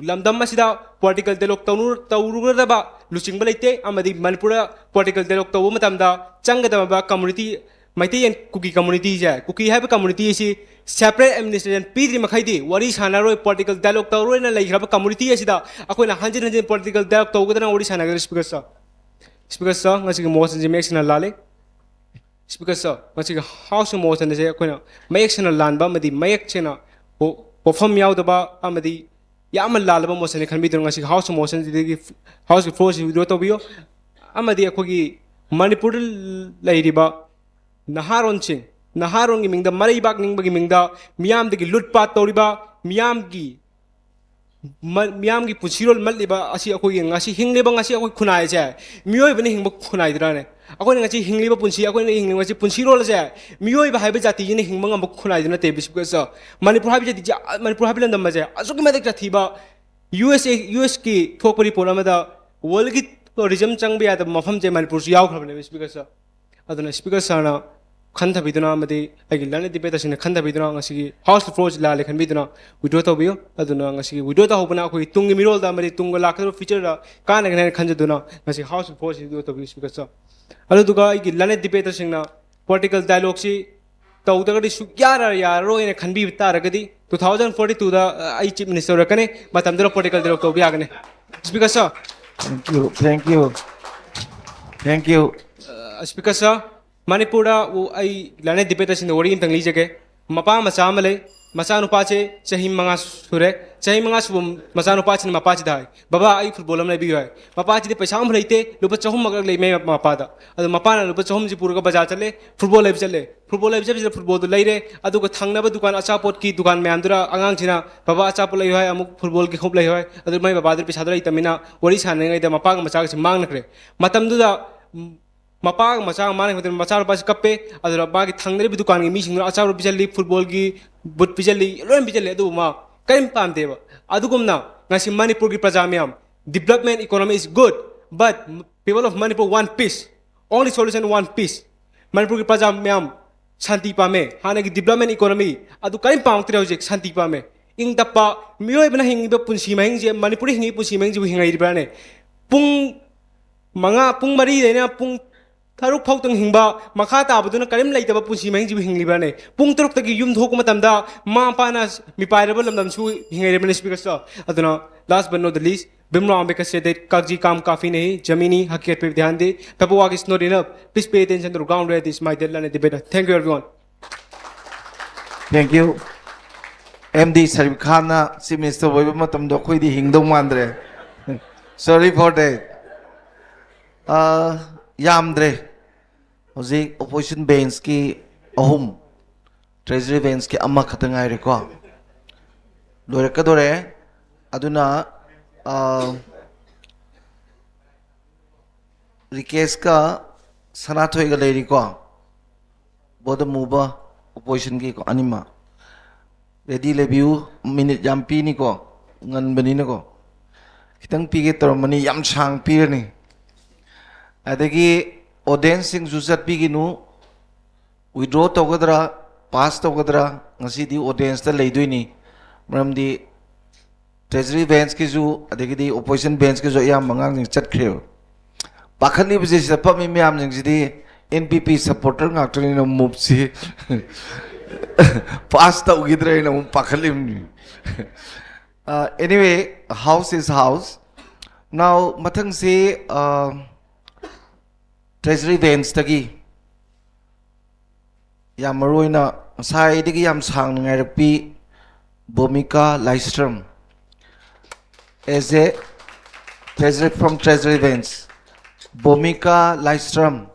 ꯂꯝꯗꯝ ꯑꯁꯤꯗ political dialogue ꯇꯧꯔꯨ-, ꯇꯧꯔꯨꯒꯗꯕ ꯂꯨꯆꯤꯡꯕ ꯂꯩꯇꯦ, ꯑꯃꯗꯤ ꯃꯅꯤꯄꯨꯔꯗ political dialogue ꯇꯧꯕ ꯃꯇꯝꯗ ꯆꯪꯒꯗꯕ community, ꯃꯩꯇꯩ and ꯀꯨꯀꯤ communityꯁꯦ, ꯀꯨꯀꯤ ꯍꯥꯏꯕ community ꯑꯁꯤ separate administration ꯄꯤꯗ꯭ꯔꯤ ꯃꯈꯩꯗꯤ ꯋꯥꯔꯤ ꯁꯥꯟꯅꯔꯣꯏ, political dialogue ꯇꯧꯔꯣꯏꯅ ꯂꯩꯈ꯭ꯔꯕ community ꯑꯁꯤꯗ ꯑꯩꯈꯣꯏꯅ ꯍꯟꯖꯤꯟ ꯍꯟꯖꯤꯟ political dialogue ꯇꯧꯒꯗꯅ ꯋꯥꯔꯤ ꯁꯥꯟꯅꯒꯗ꯭ꯔꯥ, Speaker sir? Speaker sir, ꯉꯁꯤꯒꯤ motionꯁꯤ ꯃꯌꯦꯛ ꯁꯦꯡꯅ ꯂꯥꯜꯂꯤ꯫ Speaker sir, ꯉꯁꯤꯒꯤ House motion ꯑꯁꯦ ꯑꯩꯈꯣꯏꯅ ꯃꯌꯦꯛ ꯁꯦꯡꯅ ꯂꯥꯟꯕ ꯑꯃꯗꯤ ꯃꯌꯦꯛ ꯁꯦꯡꯅ ꯄꯣ-, ꯄꯣꯠꯐꯝ ꯌꯥꯎꯗꯕ ꯑꯃꯗꯤ ꯌꯥꯝꯅ ꯂꯥꯜꯂꯕ motionꯅꯤ ꯈꯟꯕꯤꯗꯨꯅ ꯉꯁꯤꯒꯤ House motionꯁꯤꯗꯒꯤ, Houseꯀꯤ floorꯁꯤ withdraw ꯇꯧꯕꯤꯌꯨ꯫ ꯑꯃꯗꯤ ꯑꯩꯈꯣꯏꯒꯤ ꯃꯅꯤꯄꯨꯔꯗ ꯂꯩꯔꯤꯕ ꯅꯍꯥꯔꯣꯟꯁꯤꯡ, ꯅꯍꯥꯔꯣꯟꯒꯤ ꯃꯤꯡꯗ, ꯃꯔꯩꯕꯥꯛ ꯅꯤꯡꯕꯒꯤ ꯃꯤꯡꯗ, ꯃꯤꯌꯥꯝꯗꯒꯤ ꯂꯨꯠꯄꯥꯠ ꯇꯧꯔꯤꯕ, ꯃꯤꯌꯥꯝꯒꯤ ꯃ- ꯃꯤꯌꯥꯝꯒꯤ ꯄꯨꯟꯁꯤꯔꯣꯜ ꯃꯠꯂꯤꯕ ꯑꯁꯤ ꯑꯩꯈꯣꯏꯒꯤ ꯉꯁꯤ ꯍꯤꯡꯂꯤꯕ ꯉꯁꯤ ꯑꯩꯈꯣꯏ ꯈꯨꯟꯅꯥꯏꯁꯦ ꯃꯤꯑꯣꯏꯕꯅ ꯍꯤꯡꯕ ꯈꯨꯟꯅꯥꯏꯗꯨꯅꯅꯦ꯫ ꯑꯩꯈꯣꯏꯅ ꯉꯁꯤ ꯍꯤꯡꯂꯤꯕ ꯄꯨꯟꯁꯤ, ꯑꯩꯈꯣꯏꯅ ꯍꯤꯡꯂꯤꯕ ꯉꯁꯤ ꯄꯨꯟꯁꯤꯔꯣꯜ ꯑꯁꯦ ꯃꯤꯑꯣꯏꯕ ꯍꯥꯏꯕ ꯖꯥꯇꯤꯁꯤꯅ ꯍꯤꯡꯕ ꯉꯝꯕ ꯈꯨꯟꯅꯥꯏꯗꯨ ꯅꯠꯇꯦ, ꯃꯤꯁ ꯕꯤꯀꯁ꯫ ꯃꯅꯤꯄꯨꯔ ꯍꯥꯏꯕ ꯖꯥꯇꯤꯁꯦ, ꯃꯅꯤꯄꯨꯔ ꯍꯥꯏꯕ ꯂꯝꯗꯝ ꯑꯁꯦ ꯑꯁꯨꯛꯀꯤ ꯃꯇꯤꯛ ꯁꯥꯊꯤꯕ, ꯌꯨ ꯑꯦꯁ ꯑꯦ, ꯌꯨ ꯑꯦꯁꯀꯤ ꯊꯣꯛꯄ ꯔꯤꯄꯣꯔꯠ ꯑꯃꯗ ꯋꯥꯔꯜꯒꯤ ꯇꯨꯔꯤꯖꯝ ꯆꯪꯕ ꯌꯥꯗꯕ ꯃꯐꯝꯁꯦ ꯃꯅꯤꯄꯨꯔꯁꯨ ꯌꯥꯎꯈ꯭ꯔꯕꯅꯦꯕ, ꯃꯤꯁ ꯕꯤꯀꯁ꯫ ꯑꯗꯨꯅ ꯁ꯭ꯄꯤꯀꯔ ꯁꯥꯔꯅ ꯈꯟꯊꯕꯤꯗꯨꯅ ꯑꯃꯗꯤ ꯑꯩꯒꯤ learned debaterꯁꯤꯡꯅ ꯈꯟꯊꯕꯤꯗꯨꯅ ꯉꯁꯤꯒꯤ house floorꯁꯤ ꯂꯥꯜꯂꯦ ꯈꯟꯕꯤꯗꯨꯅ withdraw ꯇꯧꯕꯤꯌꯨ꯫ ꯑꯗꯨꯅ ꯉꯁꯤꯒꯤ withdraw ꯇꯧꯍꯧꯕꯅ ꯑꯩꯈꯣꯏꯒꯤ ꯇꯨꯡꯒꯤ ꯃꯤꯔꯣꯜꯗ ꯑꯃꯗꯤ ꯇꯨꯡꯒ ꯂꯥꯛꯀꯗꯕ futureꯗ ꯀꯥꯟꯅꯒꯅꯤ ꯍꯥꯏꯅ ꯈꯟꯖꯗꯨꯅ ꯉꯁꯤ house floorꯁꯤ withdraw ꯇꯧꯕꯤꯌꯨ, ꯁ꯭ꯄꯤꯀꯔ ꯁꯥꯔ꯫ ꯑꯗꯨꯗꯨꯒ ꯑꯩꯒꯤ learned debaterꯁꯤꯡꯅ political dialogueꯁꯤ ꯇꯧꯗ꯭ꯔꯒꯗꯤ ꯁꯨꯛꯌꯥ ꯌꯥꯔꯔꯣꯏꯅ ꯈꯟꯕꯤꯕ ꯇꯥꯔꯒꯗꯤ two thousand forty twoꯗ ꯑꯩ chief minister ꯑꯣꯏꯔꯛꯀꯅꯤ, ꯃꯇꯝꯗꯨꯗ political dialogue ꯇꯧꯕ ꯌꯥꯒꯅꯤ꯫ Speaker sir. Thank you, thank you, thank you. Speaker sir, ꯃꯅꯤꯄꯨꯔꯗ ꯑꯩ learned debaterꯁꯤꯡꯗ ꯋꯥꯔꯤ ꯑꯃꯇꯪ ꯂꯤꯖꯒꯦ꯫ ꯃꯄꯥ ꯃꯆꯥ ꯑꯃ ꯂꯩ꯫ ꯃꯆꯥꯅꯨꯄꯥꯁꯦ ꯆꯍꯤ ꯃꯉꯥ ꯁꯨꯔꯦ꯫ ꯆꯍꯤ ꯃꯉꯥ ꯁꯨꯕ ꯃꯆꯥꯅꯨꯄꯥꯁꯤꯅ ꯃꯄꯥꯁꯤꯗ ꯍꯥꯏ, "ꯕꯕꯥ, ꯑꯩ ꯐꯨꯠꯕꯣꯜ ꯑꯃ ꯂꯩꯕꯤꯌꯨ" ꯍꯥꯏ꯫ ꯃꯄꯥꯁꯤꯗꯤ ꯄꯩꯁꯥ ꯑꯃ ꯂꯩꯇꯦ, ꯂꯨꯄꯥ ꯆꯍꯨꯝꯃꯛ ꯂꯩ ꯃꯄꯥꯗ꯫ ꯑꯗꯣ ꯃꯄꯥꯅ ꯂꯨꯄꯥ ꯆꯍꯨꯝꯁꯤ ꯄꯨꯔꯒ ꯕꯖꯥꯔ ꯆꯠꯂꯦ, ꯐꯨꯠꯕꯣꯜ ꯂꯩꯕ ꯆꯠꯂꯦ꯫ ꯐꯨꯠꯕꯣꯜ ꯂꯩꯕ ꯆꯠꯄꯁꯤꯗ ꯐꯨꯠꯕꯣꯜꯗꯨ ꯂꯩꯔꯦ꯫ ꯑꯗꯨꯒ ꯊꯪꯅꯕ ꯗꯨꯀꯥꯟ, ꯑꯆꯥꯄꯣꯠꯀꯤ ꯗꯨꯀꯥꯟ ꯃꯌꯥꯝꯗꯨꯗ ꯑꯉꯥꯡꯁꯤꯅ, "ꯕꯕꯥ, ꯑꯆꯥꯄꯣꯠ ꯂꯩꯌꯨ" ꯍꯥꯏ, ꯑꯃꯨꯛ ꯐꯨꯠꯕꯣꯜꯒꯤ ꯈꯣꯡꯎꯞ ꯂꯩꯌꯨ ꯍꯥꯏ꯫ ꯑꯗꯨ ꯃꯥꯏ ꯕꯕꯥꯗꯨ ꯄꯩꯁꯥꯗꯨ ꯂꯩꯇꯕꯅꯤꯅ ꯋꯥꯔꯤ ꯁꯥꯟꯅꯔꯤꯉꯩꯗ ꯃꯄꯥꯒ ꯃꯆꯥꯒꯁꯤ ꯃꯥꯡꯅꯈ꯭ꯔꯦ꯫ ꯃꯇꯝꯗꯨꯗ ꯃꯄꯥꯒ ꯃꯆꯥꯒ ꯃꯥꯡꯅꯈꯤꯕ ꯃꯇꯝꯗ ꯃꯆꯥꯅꯨꯄꯥꯁꯤ ꯀꯞꯄꯦ꯫ ꯑꯗꯨꯗ ꯃꯥꯒꯤ ꯊꯪꯅꯔꯤꯕ ꯗꯨꯀꯥꯟꯒꯤ ꯃꯤꯁꯤꯡꯗꯨꯅ ꯑꯆꯥꯄꯣꯠ ꯄꯤꯖꯜꯂꯤ, ꯐꯨꯠꯕꯣꯜꯒꯤ ꯕꯨꯠ ꯄꯤꯖꯜꯂꯤ, ꯂꯣꯏꯅ ꯄꯤꯖꯜꯂꯤ꯫ ꯑꯗꯨꯕꯨ ꯃꯥ ꯀꯔꯤꯝ ꯄꯥꯝꯗꯦꯕ꯫ ꯑꯗꯨꯒꯨꯝꯅ ꯉꯁꯤ ꯃꯅꯤꯄꯨꯔꯒꯤ ꯄ꯭ꯔꯖꯥ ꯃꯌꯥꯝ, development economy is good, but people of Manipur want peace. Only solution want peace. ꯃꯅꯤꯄꯨꯔꯒꯤ ꯄ꯭ꯔꯖꯥ ꯃꯌꯥꯝ ꯁꯥꯟꯇꯤ ꯄꯥꯝꯃꯦ꯫ ꯍꯥꯟꯅꯒꯤ development economy ꯑꯗꯨ ꯀꯔꯤꯝ ꯄꯥꯝꯃꯛꯇ꯭ꯔꯦ꯫ ꯍꯧꯖꯤꯛ ꯁꯥꯟꯇꯤ ꯄꯥꯝꯃꯦ꯫ ꯏꯪ ꯇꯞꯄ ꯃꯤꯑꯣꯏꯕꯅ ꯍꯤꯡꯉꯤꯕ ꯄꯨꯟꯁꯤ ꯃꯍꯤꯡꯁꯦ, ꯃꯅꯤꯄꯨꯔꯗ ꯍꯤꯡꯉꯤꯕ ꯄꯨꯟꯁꯤ ꯃꯍꯤꯡꯁꯤꯕꯨ ꯍꯤꯡꯉꯛꯏꯕ꯭ꯔꯥꯅꯦ? ꯄꯨꯡ ꯃꯉꯥ, ꯄꯨꯡ ꯃꯔꯤꯗꯩꯅ ꯄꯨꯡ ꯇꯔꯨꯛ ꯐꯥꯎꯇꯪ ꯍꯤꯡꯕ, ꯃꯈꯥ ꯇꯥꯕꯗꯨꯅ ꯀꯔꯤꯝ ꯂꯩꯇꯕ ꯄꯨꯟꯁꯤ ꯃꯍꯤꯡꯁꯤꯕꯨ ꯍꯤꯡꯂꯤꯕ꯭ꯔꯥꯅꯦ? ꯄꯨꯡ ꯇꯔꯨꯛꯇꯒꯤ ꯌꯨꯝ ꯊꯣꯛꯄ ꯃꯇꯝꯗ ꯃꯃꯥ ꯃꯄꯥꯅ ꯃꯤꯄꯥꯏꯔꯕ ꯂꯝꯗꯝꯁꯨ ꯍꯤꯡꯉꯛꯏꯕꯅꯤ, ꯁ꯭ꯄꯤꯀꯔ ꯁꯥꯔ꯫ ꯑꯗꯨꯅ, last but not the least, Bhimrao Ambedkar said that कागजी काम काफी नहीं, जमीनी हकीकत पे ध्यान दे। Paperwork is not enough. Please pay attention to the ground reality, my dear learned debater. Thank you, everyone. Thank you. M D Sharif ꯈꯥꯟꯅ ꯆꯤꯐ ꯃꯤꯅꯤꯁꯇꯔ ꯑꯣꯏꯕ ꯃꯇꯝꯗꯣ ꯑꯩꯈꯣꯏꯗꯤ ꯍꯤꯡꯗꯧ ꯃꯥꯟꯗ꯭ꯔꯦ꯫ Sorry for that. ꯑꯥ, ꯌꯥꯝꯗ꯭ꯔꯦ꯫ ꯍꯧꯖꯤꯛ ꯑꯣꯄꯣꯖꯤꯁꯟ ꯕꯦꯟꯁꯀꯤ ꯑꯍꯨꯝ, ꯇ꯭ꯔꯦꯖꯔꯤ ꯕꯦꯟꯁꯀꯤ ꯑꯃꯈꯛꯇ ꯉꯥꯏꯔꯦꯀꯣ꯫ ꯂꯣꯏꯔꯛꯀꯗꯣꯔꯦ꯫ ꯑꯗꯨꯅ, ꯑ, ꯔꯤꯀꯦꯁꯀ ꯁꯅꯥꯊꯣꯏꯒ ꯂꯩꯔꯤꯀꯣ, ꯕꯣꯗ ꯑꯃꯨꯕ ꯑꯣꯄꯣꯖꯤꯁꯟꯒꯤꯀꯣ, ꯑꯅꯤꯃꯛ ꯔꯦꯗꯤ ꯂꯩꯕꯤꯌꯨ꯫ ꯃꯤꯅꯤꯠ ꯌꯥꯝ ꯄꯤꯅꯤꯀꯣ, ꯉꯟꯕꯅꯤꯅꯀꯣ꯫ ꯈꯤꯇꯪ ꯄꯤꯒꯦ ꯇꯧꯔꯝꯕꯅꯤ, ꯌꯥꯝ ꯁꯥꯡ ꯄꯤꯔꯅꯤ꯫ ꯑꯗꯒꯤ ꯑꯣꯗꯤꯌꯦꯟꯁꯁꯤꯡꯁꯨ ꯆꯠꯄꯤꯒꯅꯨ꯫ ꯋꯤꯗ꯭ꯔꯣ ꯇꯧꯒꯗ꯭ꯔꯥ, ꯄꯥꯁ ꯇꯧꯒꯗ꯭ꯔꯥ, ꯉꯁꯤꯗꯤ ꯑꯣꯗꯤꯌꯦꯟꯁꯇ ꯂꯩꯗꯣꯏꯅꯤ꯫ ꯃꯔꯝꯗꯤ ꯇ꯭ꯔꯦꯖꯔꯤ ꯕꯦꯟꯁꯀꯤꯁꯨ, ꯑꯗꯒꯤꯗꯤ ꯑꯣꯄꯣꯖꯤꯁꯟ ꯕꯦꯟꯁꯀꯤꯁꯨ ꯑꯌꯥꯝꯕ ꯑꯉꯥꯡꯁꯤꯡ ꯆꯠꯈ꯭ꯔꯦꯕ꯫ ꯄꯥꯈꯠꯂꯤꯕꯁꯤ, ꯆꯠꯐꯝꯃꯤ ꯃꯌꯥꯝꯁꯤꯡꯁꯤꯗꯤ ꯑꯦꯟ ꯄꯤ ꯄꯤ ꯁꯄꯣꯔꯇꯔ ꯉꯥꯛꯇꯅꯤꯅ, ꯃꯨꯞꯁꯤ ꯄꯥꯁ ꯇꯧꯈꯤꯗ꯭ꯔꯦꯅ ꯑꯃꯨꯛ ꯄꯥꯈꯠꯂꯤꯕꯅꯤ꯫ ꯑ, anyway, house is house. Now, ꯃꯊꯪꯁꯤ, ꯑ, ꯇ꯭ꯔꯦꯖꯔꯤ ꯕꯦꯟꯁꯇꯒꯤ ꯌꯥꯝ ꯃꯔꯨ ꯑꯣꯏꯅ ꯉꯁꯥꯏꯗꯒꯤ ꯌꯥꯝ ꯁꯥꯡꯅ ꯉꯥꯏꯔꯛꯄꯤ ꯕꯣꯃꯤꯀꯥ ꯂꯥꯏꯁ꯭ꯔꯝ, as a treasury, from treasury bench, ꯕꯣꯃꯤꯀꯥ Laishram.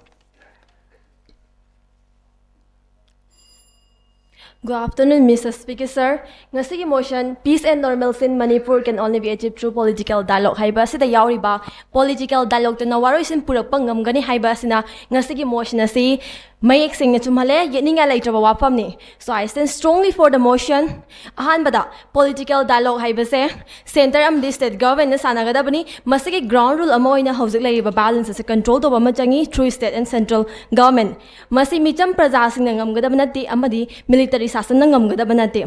Good afternoon, Mister Speaker, sir. ꯉꯁꯤꯒꯤ motion, "Peace and normalcy in Manipur can only be achieved through political dialogue" ꯍꯥꯏꯕ ꯑꯁꯤꯗ ꯌꯥꯎꯔꯤꯕ political dialogueꯇꯨꯅ ꯋꯥꯔꯣꯏꯁꯤꯟ ꯄꯨꯔꯛꯄ ꯉꯝꯒꯅꯤ ꯍꯥꯏꯕ ꯑꯁꯤꯅ ꯉꯁꯤꯒꯤ motion ꯑꯁꯤ ꯃꯌꯦꯛ ꯁꯦꯡꯅ ꯆꯨꯝꯍꯜꯂꯦ, ꯌꯦꯠꯅꯤꯡꯉꯥꯏ ꯂꯩꯇ꯭ꯔꯕ ꯋꯥꯐꯝꯅꯤ꯫ So I stand strongly for the motion. ꯑꯍꯥꯟꯕꯗ, political dialogue ꯍꯥꯏꯕꯁꯦ centre ꯑꯃꯗꯤ state governmentꯅ ꯁꯥꯟꯅꯒꯗꯕꯅꯤ꯫ ꯃꯁꯤꯒꯤ ground rule ꯑꯃ ꯑꯣꯏꯅ ꯍꯧꯖꯤꯛ ꯂꯩꯔꯤꯕ violence ꯑꯁꯤ control ꯇꯧꯕ ꯑꯃ ꯆꯪꯉꯤ through state and central government. ꯃꯁꯤ ꯃꯤꯆꯝ ꯄ꯭ꯔꯖꯥꯁꯤꯡꯅ ꯉꯝꯒꯗꯕ ꯅꯠꯇꯦ ꯑꯃꯗꯤ military ꯁꯥꯁꯟꯅ ꯉꯝꯒꯗꯕ ꯅꯠꯇꯦ꯫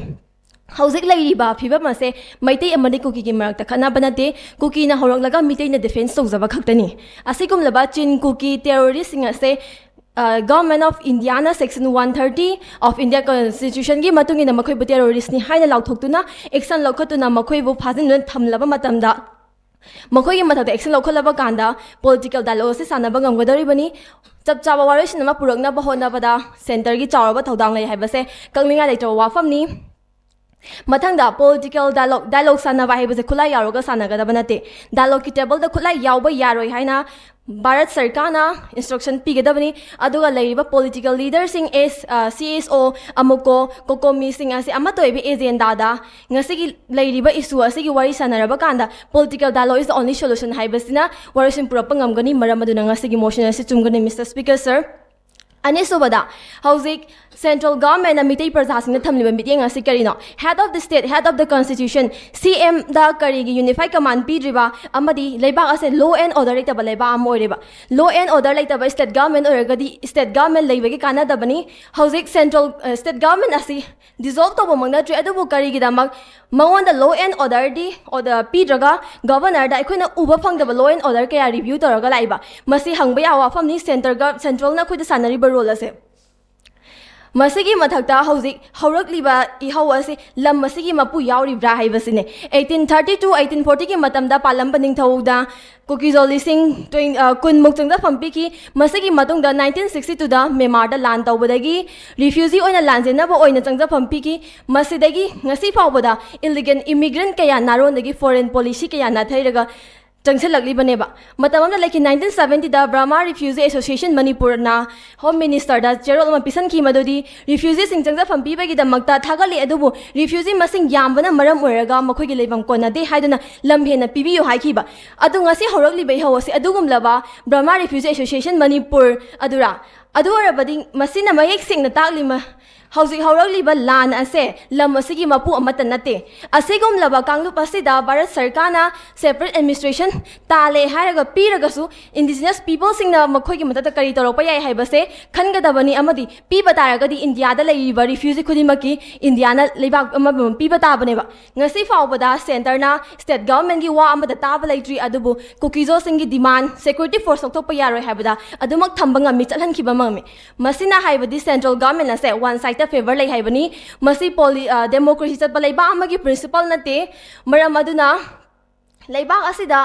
ꯍꯧꯖꯤꯛ ꯂꯩꯔꯤꯕ ꯐꯤꯕꯝ ꯑꯁꯦ ꯃꯩꯇꯩ ꯑꯃꯗꯤ ꯀꯨꯀꯤꯒꯤ ꯃꯔꯛꯇ ꯈꯠꯅꯕ ꯅꯠꯇꯦ, ꯀꯨꯀꯤꯅ ꯍꯧꯔꯛꯂꯒ ꯃꯤꯇꯩꯅ defence ꯇꯧꯖꯕ ꯈꯛꯇꯅꯤ꯫ ꯑꯁꯤꯒꯨꯝꯂꯕ ꯆꯤꯟ ꯀꯨꯀꯤ terroristꯁꯤꯡ ꯑꯁꯦ, ꯑ, Government of Indiaꯅ Section one thirty of India Constitutionꯒꯤ ꯃꯇꯨꯡ ꯏꯟꯅ ꯃꯈꯣꯏꯕꯨ terroristꯅꯤ ꯍꯥꯏꯅ ꯂꯥꯎꯊꯣꯛꯇꯨꯅ action ꯂꯧꯈꯠꯇꯨꯅ ꯃꯈꯣꯏꯕꯨ ꯐꯥꯖꯤꯟꯗꯨꯅ ꯊꯝꯂꯕ ꯃꯇꯝꯗ, ꯃꯈꯣꯏꯒꯤ ꯃꯊꯛꯇ action ꯂꯧꯈꯠꯂꯕ ꯀꯥꯟꯗ political dialogue ꯑꯁꯤ ꯁꯥꯟꯅꯕ ꯉꯝꯒꯗꯧꯔꯤꯕꯅꯤ꯫ ꯆꯞ ꯆꯥꯕ ꯋꯥꯔꯣꯏꯁꯤꯟ ꯑꯃ ꯄꯨꯔꯛꯅꯕ ꯍꯣꯠꯅꯕꯗ centreꯒꯤ ꯆꯥꯎꯔꯕ ꯊꯧꯗꯥꯡ ꯂꯩ ꯍꯥꯏꯕꯁꯦ ꯀꯛꯅꯤꯡꯉꯥꯏ ꯂꯩꯇ꯭ꯔꯕ ꯋꯥꯐꯝꯅꯤ꯫ ꯃꯊꯪꯗ political dialogue dialogue ꯁꯥꯟꯅꯕ ꯍꯥꯏꯕꯁꯦ ꯈꯨꯠꯂꯥꯏ ꯌꯥꯎꯔꯒ ꯁꯥꯟꯅꯒꯗꯕ ꯅꯠꯇꯦ꯫ Dialogueꯀꯤ tableꯗ ꯈꯨꯠꯂꯥꯏ ꯌꯥꯎꯕ ꯌꯥꯔꯣꯏ ꯍꯥꯏꯅ ꯚꯥꯔꯠ ꯁꯔꯀꯥꯔꯅ instruction ꯄꯤꯒꯗꯕꯅꯤ꯫ ꯑꯗꯨꯒ ꯂꯩꯔꯤꯕ political leaderꯁꯤꯡ, ꯑꯦꯁ CSO, ꯑꯃꯨꯀꯣ, ꯀꯣꯀꯣꯃꯤꯁꯤꯡ ꯑꯁꯤ ꯑꯃꯠꯇ ꯑꯣꯏꯕ agendaꯗ ꯉꯁꯤꯒꯤ ꯂꯩꯔꯤꯕ issue ꯑꯁꯤꯒꯤ ꯋꯥꯔꯤ ꯁꯥꯟꯅꯔꯕ ꯀꯥꯟꯗ political dialogue is the only solution ꯍꯥꯏꯕꯁꯤꯅ ꯋꯥꯔꯣꯏꯁꯤꯟ ꯄꯨꯔꯛꯄ ꯉꯝꯒꯅꯤ꯫ ꯃꯔꯝ ꯑꯗꯨꯅ ꯉꯁꯤꯒꯤ motion ꯑꯁꯤ ꯆꯨꯝꯒꯅꯤ, Mister Speaker, sir꯫ ꯑꯅꯤꯁꯨꯕꯗ, ꯍꯧꯖꯤꯛ central governmentꯅ ꯃꯤꯇꯩ ꯄ꯭ꯔꯖꯥꯁꯤꯡꯅ ꯊꯝꯂꯤꯕ ꯃꯤꯠꯌꯦꯡ ꯑꯁꯤ ꯀꯔꯤꯅꯣ? Head of the state, head of the constitution, CMꯗ ꯀꯔꯤꯒꯤ unified command ꯄꯤꯗ꯭ꯔꯤꯕ? ꯑꯃꯗꯤ ꯂꯩꯕꯥꯛ ꯑꯁꯦ law and order ꯂꯩꯇꯕ ꯂꯩꯕꯥꯛ ꯑꯃ ꯑꯣꯏꯔꯦꯕ꯫ Law and order ꯂꯩꯇꯕ state government ꯑꯣꯏꯔꯒꯗꯤ state government ꯂꯩꯕꯒꯤ ꯀꯥꯟꯅꯗꯕꯅꯤ꯫ ꯍꯧꯖꯤꯛ central state government ꯑꯁꯤ dissolve ꯇꯧꯕꯃꯛ ꯅꯠꯇ꯭ꯔꯤ, ꯑꯗꯨꯕꯨ ꯀꯔꯤꯒꯤꯗꯃꯛ ꯃꯉꯣꯟꯗ law and orderꯗꯤ order ꯄꯤꯗ꯭ꯔꯒ governorꯗ ꯑꯩꯈꯣꯏꯅ ꯎꯕ ꯐꯪꯗꯕ law and order ꯀꯌꯥ review ꯇꯧꯔꯒ ꯂꯥꯛꯏꯕ? ꯃꯁꯤ ꯍꯪꯕ ꯌꯥꯕ ꯋꯥꯐꯝꯅꯤ꯫ Centre ꯒ centralꯅ ꯑꯩꯈꯣꯏꯗ ꯁꯥꯟꯅꯔꯤꯕ role ꯑꯁꯦ꯫ ꯃꯁꯤꯒꯤ ꯃꯊꯛꯇ ꯍꯧꯖꯤꯛ ꯍꯧꯔꯛꯂꯤꯕ ꯏꯍꯧ ꯑꯁꯤ ꯂꯝ ꯑꯁꯤꯒꯤ ꯃꯄꯨ ꯌꯥꯎꯔꯤꯕ꯭ꯔꯥ ꯍꯥꯏꯕꯁꯤꯅꯦ꯫ Eighteen thirty to eighteen fortyꯒꯤ ꯃꯇꯝꯗ ꯄꯥꯜꯂꯝꯕ ꯅꯤꯡꯊꯧꯗ ꯀꯨꯀꯤꯖꯣ ꯂꯤꯁꯤꯡ ꯀꯨꯟꯃꯨꯛ ꯆꯪꯖꯐꯝ ꯄꯤꯈꯤ꯫ ꯃꯁꯤꯒꯤ ꯃꯇꯨꯡꯗ nineteen sixty twoꯗ ꯃꯦꯟꯃꯥꯔꯗ ꯂꯥꯟ ꯇꯧꯕꯗꯒꯤ refugee ꯑꯣꯏꯅ ꯂꯥꯟꯖꯦꯟꯅꯕ ꯑꯣꯏꯅ ꯆꯪꯖꯐꯝ ꯄꯤꯈꯤ꯫ ꯃꯁꯤꯗꯒꯤ ꯉꯁꯤ ꯐꯥꯎꯕꯗ illegal immigrant ꯀꯌꯥ ꯅꯥꯔꯣꯟꯗꯒꯤ foreign policy ꯀꯌꯥ ꯅꯥꯊꯩꯔꯒ ꯆꯪꯁꯤꯜꯂꯛꯂꯤꯕꯅꯦꯕ꯫ ꯃꯇꯝ ꯑꯃꯗ ꯂꯩꯈꯤ, nineteen seventyꯗ Burma Refugee Association ꯃꯅꯤꯄꯨꯔꯅ Home Ministerꯗ ꯆꯦꯔꯣꯜ ꯑꯃ ꯄꯤꯁꯟꯈꯤ, ꯃꯗꯨꯗꯤ refugeeꯁꯤꯡ ꯆꯪꯖꯐꯝ ꯄꯤꯕꯒꯤꯗꯃꯛꯇ ꯊꯥꯒꯠꯂꯤ, ꯑꯗꯨꯕꯨ refugee ꯃꯁꯤꯡ ꯌꯥꯝꯕꯅ ꯃꯔꯝ ꯑꯣꯏꯔꯒ ꯃꯈꯣꯏꯒꯤ ꯂꯩꯐꯝ ꯀꯣꯟꯅꯗꯦ ꯍꯥꯏꯗꯨꯅ ꯂꯝ ꯍꯦꯟꯅ ꯄꯤꯕꯤꯌꯨ ꯍꯥꯏꯈꯤꯕ꯫ ꯑꯗꯨ ꯉꯁꯤ ꯍꯧꯔꯛꯂꯤꯕ ꯏꯍꯧ ꯑꯁꯤ ꯑꯗꯨꯒꯨꯝꯂꯕ Burma Refugee Association ꯃꯅꯤꯄꯨꯔ ꯑꯗꯨꯔ? ꯑꯗꯨ ꯑꯣꯏꯔꯕꯗꯤ ꯃꯁꯤꯅ ꯃꯌꯦꯛ ꯁꯦꯡꯅ ꯇꯥꯛꯂꯤ, ꯃ-, ꯍꯧꯖꯤꯛ ꯍꯧꯔꯛꯂꯤꯕ ꯂꯥꯟ ꯑꯁꯦ ꯂꯝ ꯑꯁꯤꯒꯤ ꯃꯄꯨ ꯑꯃꯠꯇ ꯅꯠꯇꯦ꯫ ꯑꯁꯤꯒꯨꯝꯂꯕ ꯀꯥꯡꯂꯨꯞ ꯑꯁꯤꯗ ꯚꯥꯔꯠ ꯁꯔꯀꯥꯔꯅ separate administration ꯇꯥꯜꯂꯦ ꯍꯥꯏꯔꯒ ꯄꯤꯔꯒꯁꯨ indigenous peopleꯁꯤꯡꯅ ꯃꯈꯣꯏꯒꯤ ꯃꯊꯛꯇ ꯀꯔꯤ ꯇꯧꯔꯛꯄ ꯌꯥꯏ ꯍꯥꯏꯕꯁꯦ ꯈꯟꯒꯗꯕꯅꯤ, ꯑꯃꯗꯤ ꯄꯤꯕ ꯇꯥꯔꯒꯗꯤ ꯏꯟꯗꯤꯌꯥꯗ ꯂꯩꯔꯤꯕ refugee ꯈꯨꯗꯤꯡꯃꯛꯀꯤ ꯏꯟꯗꯤꯌꯥꯅ ꯂꯩꯕꯥꯛ ꯑꯃꯃꯝ ꯄꯤꯕ ꯇꯥꯕꯅꯦꯕ꯫ ꯉꯁꯤ ꯐꯥꯎꯕꯗ centreꯅ state governmentꯀꯤ ꯋꯥ ꯑꯃꯠꯇ ꯇꯥꯕ ꯂꯩꯇ꯭ꯔꯤ, ꯑꯗꯨꯕꯨ ꯀꯨꯀꯤꯖꯣꯁꯤꯡꯒꯤ demand security force ꯂꯧꯊꯣꯛꯄ ꯌꯥꯔꯣꯏ ꯍꯥꯏꯕꯗ ꯑꯗꯨꯃꯛ ꯊꯝꯕ ꯉꯝꯃꯤ, ꯆꯠꯍꯟꯈꯤꯕ ꯉꯝꯃꯤ꯫ ꯃꯁꯤꯅ ꯍꯥꯏꯕꯗꯤ central government ꯑꯁꯦ one sideꯇ favour ꯂꯩ ꯍꯥꯏꯕꯅꯤ꯫ ꯃꯁꯤ ꯄꯣꯂꯤ-, ꯑ, democracy ꯆꯠꯄ ꯂꯩꯕꯥꯛ ꯑꯃꯒꯤ principle ꯅꯠꯇꯦ꯫ ꯃꯔꯝ ꯑꯗꯨꯅ ꯂꯩꯕꯥꯛ ꯑꯁꯤꯗ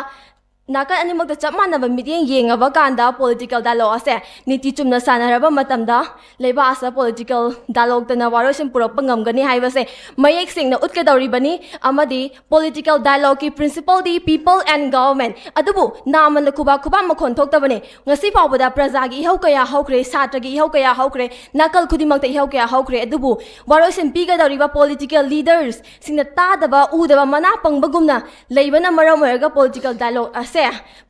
ꯅꯥꯀꯟ ꯑꯅꯤꯃꯛꯇ ꯆꯞ ꯃꯥꯟꯅꯕ ꯃꯤꯠꯌꯦꯡ ꯌꯦꯡꯉꯕ ꯀꯥꯟꯗ political dialogue ꯑꯁꯦ ꯅꯤꯇꯤ ꯆꯨꯝꯅ ꯁꯥꯟꯅꯔꯕ ꯃꯇꯝꯗ ꯂꯩꯕꯥꯛ ꯑꯁꯤꯗ political dialogueꯇꯅ ꯋꯥꯔꯣꯏꯁꯤꯟ ꯄꯨꯔꯛꯄ ꯉꯝꯒꯅꯤ ꯍꯥꯏꯕꯁꯦ ꯃꯌꯦꯛ ꯁꯦꯡꯅ ꯎꯠꯀꯗꯧꯔꯤꯕꯅꯤ꯫ ꯑꯃꯗꯤ political dialogueꯀꯤ principleꯗꯤ people and government꯫ ꯑꯗꯨꯕꯨ ꯅꯥꯃꯟꯅ ꯈꯨꯕꯥꯛ ꯈꯨꯕꯥꯛ ꯃꯈꯣꯟ ꯊꯣꯛꯇꯕꯅꯤ꯫ ꯉꯁꯤ ꯐꯥꯎꯕꯗ ꯄ꯭ꯔꯖꯥꯒꯤ ꯏꯍꯧ ꯀꯌꯥ ꯍꯧꯈ꯭ꯔꯦ, ꯁꯥꯇ꯭ꯔꯒꯤ ꯏꯍꯧ ꯀꯌꯥ ꯍꯧꯈ꯭ꯔꯦ, ꯅꯥꯀꯜ ꯈꯨꯗꯤꯡꯃꯛꯇ ꯏꯍꯧ ꯀꯌꯥ ꯍꯧꯈ꯭ꯔꯦ꯫ ꯑꯗꯨꯕꯨ ꯋꯥꯔꯣꯏꯁꯤꯟ ꯄꯤꯒꯗꯧꯔꯤꯕ political leadersꯁꯤꯡꯅ ꯇꯥꯗꯕ, ꯎꯗꯕ, ꯃꯅꯥ ꯄꯪꯕꯒꯨꯝꯅ ꯂꯩꯕꯅ ꯃꯔꯝ ꯑꯣꯏꯔꯒ political dialogue ꯑꯁꯦ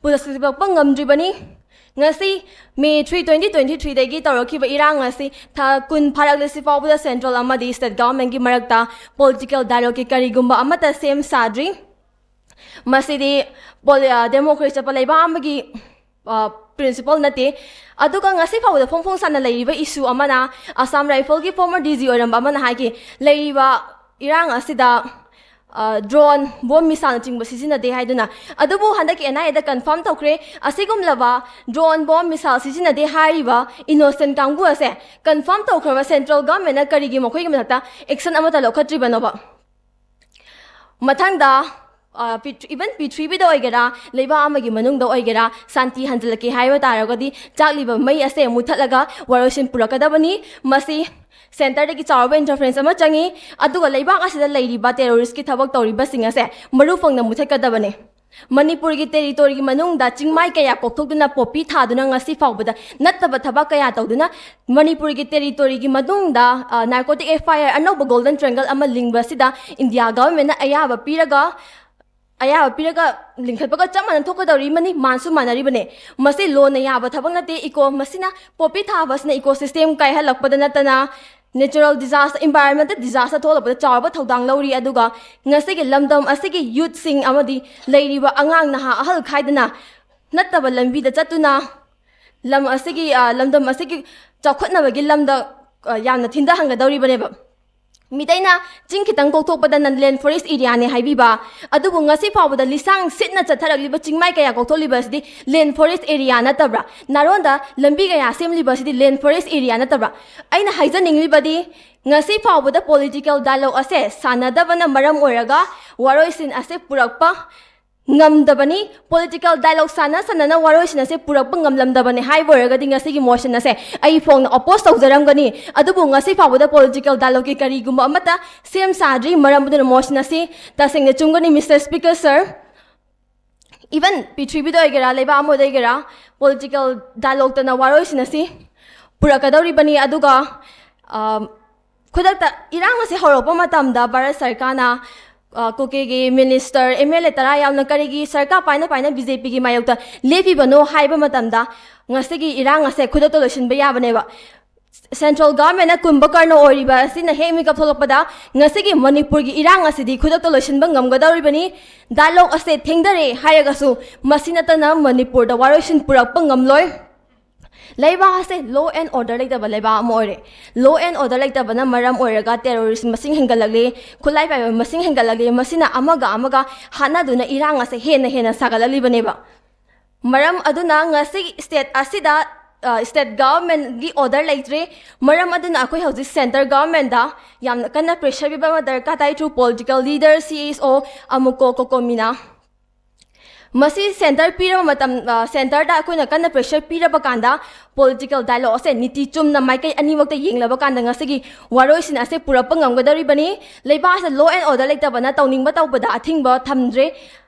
ꯄꯨꯔꯛꯄ ꯉꯝꯗ꯭ꯔꯤꯕꯅꯤ꯫ ꯉꯁꯤ May three, twenty twenty-threeꯗꯒꯤ ꯇꯧꯔꯛꯈꯤꯕ ꯏꯔꯥꯡ ꯑꯁꯤ ꯊꯥ ꯀꯨꯟ ꯐꯥꯔꯛꯂꯤꯁꯤ ꯐꯥꯎꯕꯗ central ꯑꯃꯗꯤ state governmentꯀꯤ ꯃꯔꯛꯇ political dialogueꯀꯤ ꯀꯔꯤꯒꯨꯝꯕ ꯑꯃꯠꯇ ꯁꯦꯝ ꯁꯥꯗ꯭ꯔꯤ꯫ ꯃꯁꯤꯗꯤ ꯄꯣꯂꯤ-, ꯑ, democracy ꯆꯠꯄ ꯂꯩꯕꯥꯛ ꯑꯃꯒꯤ, ꯑ, principle ꯅꯠꯇꯦ꯫ ꯑꯗꯨꯒ ꯉꯁꯤ ꯐꯥꯎꯕꯗ ꯐꯣꯡ ꯐꯣꯡ ꯁꯥꯅ ꯂꯩꯔꯤꯕ issue ꯑꯃꯅ, Assam Riflesꯀꯤ former D G ꯑꯣꯏꯔꯝꯕ ꯑꯃꯅ ꯍꯥꯏꯈꯤ, ꯂꯩꯔꯤꯕ ꯏꯔꯥꯡ ꯑꯁꯤꯗ, ꯑ, drone, bomb, missileꯅꯆꯤꯡꯕ ꯁꯤꯖꯤꯟꯅꯗꯦ ꯍꯥꯏꯗꯨꯅ꯫ ꯑꯗꯨꯕꯨ ꯍꯟꯗꯛꯀꯤ N I Aꯗ confirm ꯇꯧꯈ꯭ꯔꯦ, ꯑꯁꯤꯒꯨꯝꯂꯕ drone, bomb, missile ꯁꯤꯖꯤꯟꯅꯗꯦ ꯍꯥꯏꯔꯤꯕ innocent ꯀꯥꯡꯕꯨ ꯑꯁꯦ confirm ꯇꯧꯈ꯭ꯔꯕ central governmentꯅ ꯀꯔꯤꯒꯤ ꯃꯈꯣꯏꯒꯤ ꯃꯊꯛꯇ action ꯑꯃꯠꯇ ꯂꯧꯈꯠꯇ꯭ꯔꯤꯕꯅꯣꯕ? ꯃꯊꯪꯗ, ꯑ, ꯄ꯭ꯔꯤꯊ-, even ꯄ꯭ꯔꯤꯊꯤꯕꯤꯗ ꯑꯣꯏꯒꯦꯔꯥ, ꯂꯩꯕꯥꯛ ꯑꯃꯒꯤ ꯃꯅꯨꯡꯗ ꯑꯣꯏꯒꯦꯔꯥ, ꯁꯥꯟꯇꯤ ꯍꯟꯖꯤꯜꯂꯛꯀꯦ ꯍꯥꯏꯕ ꯇꯥꯔꯒꯗꯤ ꯆꯥꯛꯂꯤꯕ ꯃꯩ ꯑꯁꯦ ꯃꯨꯊꯠꯂꯒ ꯋꯥꯔꯣꯏꯁꯤꯟ ꯄꯨꯔꯛꯀꯗꯕꯅꯤ꯫ ꯃꯁꯤ centreꯗꯒꯤ ꯆꯥꯎꯔꯕ interference ꯑꯃ ꯆꯪꯏ꯫ ꯑꯗꯨꯒ ꯂꯩꯕꯥꯛ ꯑꯁꯤꯗ ꯂꯩꯔꯤꯕ terroristꯀꯤ ꯊꯕꯛ ꯇꯧꯔꯤꯕꯁꯤꯡ ꯑꯁꯦ ꯃꯔꯨ ꯐꯪꯅ ꯃꯨꯊꯠꯀꯗꯕꯅꯤ꯫ ꯃꯅꯤꯄꯨꯔꯒꯤ territoryꯒꯤ ꯃꯅꯨꯡꯗ ꯆꯤꯡꯃꯥꯏ ꯀꯌꯥ ꯀꯣꯛꯊꯣꯛꯇꯨꯅ poppy ꯊꯥꯗꯨꯅ ꯉꯁꯤ ꯐꯥꯎꯕꯗ ꯅꯠꯇꯕ ꯊꯕꯛ ꯀꯌꯥ ꯇꯧꯗꯨꯅ ꯃꯅꯤꯄꯨꯔꯒꯤ territoryꯒꯤ ꯃꯅꯨꯡꯗ, ꯑ, narcotic F I R ꯑꯅꯧꯕ golden triangle ꯑꯃ ꯂꯤꯡꯕꯁꯤꯗ India governmentꯅ ꯑꯌꯥꯕ ꯄꯤꯔꯒ, ꯑꯌꯥꯕ ꯄꯤꯔꯒ ꯂꯤꯡꯈꯠꯄꯒ ꯆꯞ ꯃꯥꯟꯅ ꯊꯣꯛꯀꯗꯧꯔꯤꯕꯅꯤ, ꯃꯥꯟꯁꯨ ꯃꯥꯟꯅꯔꯤꯕꯅꯤ꯫ ꯃꯁꯤ ꯂꯣꯟꯅ ꯌꯥꯕ ꯊꯕꯛ ꯅꯠꯇꯦ꯫ Eco-, ꯃꯁꯤꯅ poppy ꯊꯥꯕꯁꯤꯅ ecosystem ꯀꯥꯏꯍꯜꯂꯛꯄꯗ ꯅꯠꯇꯅ natural disaster, environmental disaster ꯊꯣꯛꯂꯛꯄꯗ ꯆꯥꯎꯔꯕ ꯊꯧꯗꯥꯡ ꯂꯧꯔꯤ꯫ ꯑꯗꯨꯒ ꯉꯁꯤꯒꯤ ꯂꯝꯗꯝ ꯑꯁꯤꯒꯤ youthꯁꯤꯡ ꯑꯃꯗꯤ ꯂꯩꯔꯤꯕ ꯑꯉꯥꯡ ꯅꯍꯥ ꯑꯍꯜ ꯈꯥꯏꯗꯅ ꯅꯠꯇꯕ ꯂꯝꯕꯤꯗ ꯆꯠꯇꯨꯅ ꯂꯝ ꯑꯁꯤꯒꯤ, ꯑ, ꯂꯝꯗꯝ ꯑꯁꯤꯒꯤ ꯆꯥꯎꯈꯠꯅꯕꯒꯤ ꯂꯝꯗ, ꯑ, ꯌꯥꯝꯅ ꯊꯤꯟꯊꯍꯟꯒꯗꯧꯔꯤꯕꯅꯦꯕ꯫ ꯃꯤꯇꯩꯅ ꯆꯤꯡ ꯈꯤꯇꯪ ꯀꯣꯛꯊꯣꯛꯄꯗ ꯅꯟ land forest areaꯅꯦ ꯍꯥꯏꯕꯤꯕ, ꯑꯗꯨꯕꯨ ꯉꯁꯤ ꯐꯥꯎꯕꯗ ꯂꯤꯁꯥꯡ ꯁꯤꯠꯅ ꯆꯠꯊꯔꯛꯂꯤꯕ ꯆꯤꯡꯃꯥꯏ ꯀꯌꯥ ꯀꯣꯛꯊꯣꯛꯂꯤꯕ ꯑꯁꯤꯗꯤ land forest area ꯅꯠꯇꯕ꯭ꯔꯥ? ꯅꯥꯔꯣꯟꯗ ꯂꯝꯕꯤ ꯀꯌꯥ ꯁꯦꯝꯂꯤꯕ ꯑꯁꯤꯗꯤ land forest area ꯅꯠꯇꯕ꯭ꯔꯥ? ꯑꯩꯅ ꯍꯥꯏꯖꯅꯤꯡꯂꯤꯕꯗꯤ, ꯉꯁꯤ ꯐꯥꯎꯕꯗ political dialogue ꯑꯁꯦ ꯁꯥꯟꯅꯗꯕꯅ ꯃꯔꯝ ꯑꯣꯏꯔꯒ ꯋꯥꯔꯣꯏꯁꯤꯟ ꯑꯁꯦ ꯄꯨꯔꯛꯄ ꯉꯝꯗꯕꯅꯤ꯫ Political dialogue ꯁꯥꯟꯅ ꯁꯥꯟꯅꯅ ꯋꯥꯔꯣꯏꯁꯤꯟ ꯑꯁꯦ ꯄꯨꯔꯛꯄ ꯉꯝꯂꯝꯗꯕꯅꯤ ꯍꯥꯏꯕ ꯑꯣꯏꯔꯒꯗꯤ ꯉꯁꯤꯒꯤ motion ꯑꯁꯦ ꯑꯩ ꯐꯣꯡꯅ oppose ꯇꯧꯖꯔꯝꯒꯅꯤ꯫ ꯑꯗꯨꯕꯨ ꯉꯁꯤ ꯐꯥꯎꯕꯗ political dialogueꯀꯤ ꯀꯔꯤꯒꯨꯝꯕ ꯑꯃꯠꯇ ꯁꯦꯝ ꯁꯥꯗ꯭ꯔꯤ꯫ ꯃꯔꯝ ꯑꯗꯨꯅ motion ꯑꯁꯤ ꯇꯁꯦꯡꯅ ꯆꯨꯝꯒꯅꯤ, Mister Speaker sir꯫ Even ꯄ꯭ꯔꯤꯊꯤꯕꯤꯗ ꯑꯣꯏꯒꯦꯔꯥ, ꯂꯩꯕꯥꯛ ꯑꯃꯗ ꯑꯣꯏꯒꯦꯔꯥ, political dialogueꯇꯅ ꯋꯥꯔꯣꯏꯁꯤꯟ ꯑꯁꯤ ꯄꯨꯔꯛꯀꯗꯧꯔꯤꯕꯅꯤ꯫ ꯑꯗꯨꯒ, ꯑ, ꯈꯨꯗꯛꯇ ꯏꯔꯥꯡ ꯑꯁꯤ ꯍꯧꯔꯛꯄ ꯃꯇꯝꯗ ꯚꯥꯔꯠ ꯁꯔꯀꯥꯔꯅ, ꯑ, ꯀꯨꯀꯤꯒꯤ minister, MLA ꯇꯔꯥ ꯌꯥꯎꯅ ꯀꯔꯤꯒꯤ ꯁꯔꯀꯥꯔ ꯄꯥꯏꯅ ꯄꯥꯏꯅ BJPꯒꯤ ꯃꯥꯌꯣꯛꯇ ꯂꯦꯞꯄꯤꯕꯅꯣ ꯍꯥꯏꯕ ꯃꯇꯝꯗ ꯉꯁꯤꯒꯤ ꯏꯔꯥꯡ ꯑꯁꯦ ꯈꯨꯗꯛꯇ ꯂꯣꯏꯁꯤꯟꯕ ꯌꯥꯕꯅꯦꯕ꯫ Central governmentꯅ ꯀꯨꯝꯚꯀꯔꯅ ꯑꯣꯏꯔꯤꯕ ꯑꯁꯤꯅ ꯍꯦꯛ ꯃꯤꯀꯞ ꯊꯣꯛꯂꯛꯄꯗ ꯉꯁꯤꯒꯤ ꯃꯅꯤꯄꯨꯔꯒꯤ ꯏꯔꯥꯡ ꯑꯁꯤꯗꯤ ꯈꯨꯗꯛꯇ ꯂꯣꯏꯁꯤꯟꯕ ꯉꯝꯒꯗꯧꯔꯤꯕꯅꯤ꯫ Dialogue ꯑꯁꯦ ꯊꯦꯡꯊꯔꯦ ꯍꯥꯏꯔꯒꯁꯨ ꯃꯁꯤ ꯅꯠꯇꯅ ꯃꯅꯤꯄꯨꯔꯗ ꯋꯥꯔꯣꯏꯁꯤꯟ ꯄꯨꯔꯛꯄ ꯉꯝꯂꯣꯏ꯫ ꯂꯩꯕꯥꯛ ꯑꯁꯦ law and order ꯂꯩꯇꯕ ꯂꯩꯕꯥꯛ ꯑꯃ ꯑꯣꯏꯔꯦ꯫ Law and order ꯂꯩꯇꯕꯅ ꯃꯔꯝ ꯑꯣꯏꯔꯒ terrorist ꯃꯁꯤꯡ ꯍꯦꯟꯒꯠꯂꯛꯂꯤ, ꯈꯨꯠꯂꯥꯏ ꯄꯥꯏꯕ ꯃꯁꯤꯡ ꯍꯦꯟꯒꯠꯂꯛꯂꯤ꯫ ꯃꯁꯤꯅ ꯑꯃꯒ ꯑꯃꯒ ꯍꯥꯠꯅꯗꯨꯅ ꯏꯔꯥꯡ ꯑꯁꯦ ꯍꯦꯟꯅ ꯍꯦꯟꯅ ꯁꯥꯒꯠꯂꯛꯂꯤꯕꯅꯦꯕ꯫ ꯃꯔꯝ ꯑꯗꯨꯅ ꯉꯁꯤ state ꯑꯁꯤꯗ, ꯑ, state governmentꯒꯤ order ꯂꯩꯇ꯭ꯔꯦ꯫ ꯃꯔꯝ ꯑꯗꯨꯅ ꯑꯩꯈꯣꯏ ꯍꯧꯖꯤꯛ centre governmentꯗ ꯌꯥꯝꯅ ꯀꯟꯅ pressure ꯄꯤꯕ ꯑꯃ ꯗꯔꯀꯥꯔ ꯇꯥꯏ through political leader, CSO, ꯑꯃꯨꯀꯣ ꯀꯣꯀꯣꯃꯤꯅ꯫ ꯃꯁꯤ centre ꯄꯤꯔꯕ ꯃꯇꯝ, ꯑ, centreꯗ ꯑꯩꯈꯣꯏꯅ ꯀꯟꯅ pressure ꯄꯤꯔꯕ ꯀꯥꯟꯗ political dialogue ꯑꯁꯦ ꯅꯤꯇꯤ ꯆꯨꯝꯅ ꯃꯥꯏꯀꯩ ꯑꯅꯤꯃꯛꯇ ꯌꯦꯡꯂꯕ ꯀꯥꯟꯗ ꯉꯁꯤꯒꯤ ꯋꯥꯔꯣꯏꯁꯤꯟ ꯑꯁꯦ ꯄꯨꯔꯛꯄ ꯉꯝꯒꯗꯧꯔꯤꯕꯅꯤ꯫ ꯂꯩꯕꯥꯛ ꯑꯁꯤꯗ law and order ꯂꯩꯇꯕꯅ ꯇꯧꯅꯤꯡꯕ ꯇꯧꯕꯗ ꯑꯊꯤꯡꯕ ꯊꯝꯗ꯭ꯔꯦ꯫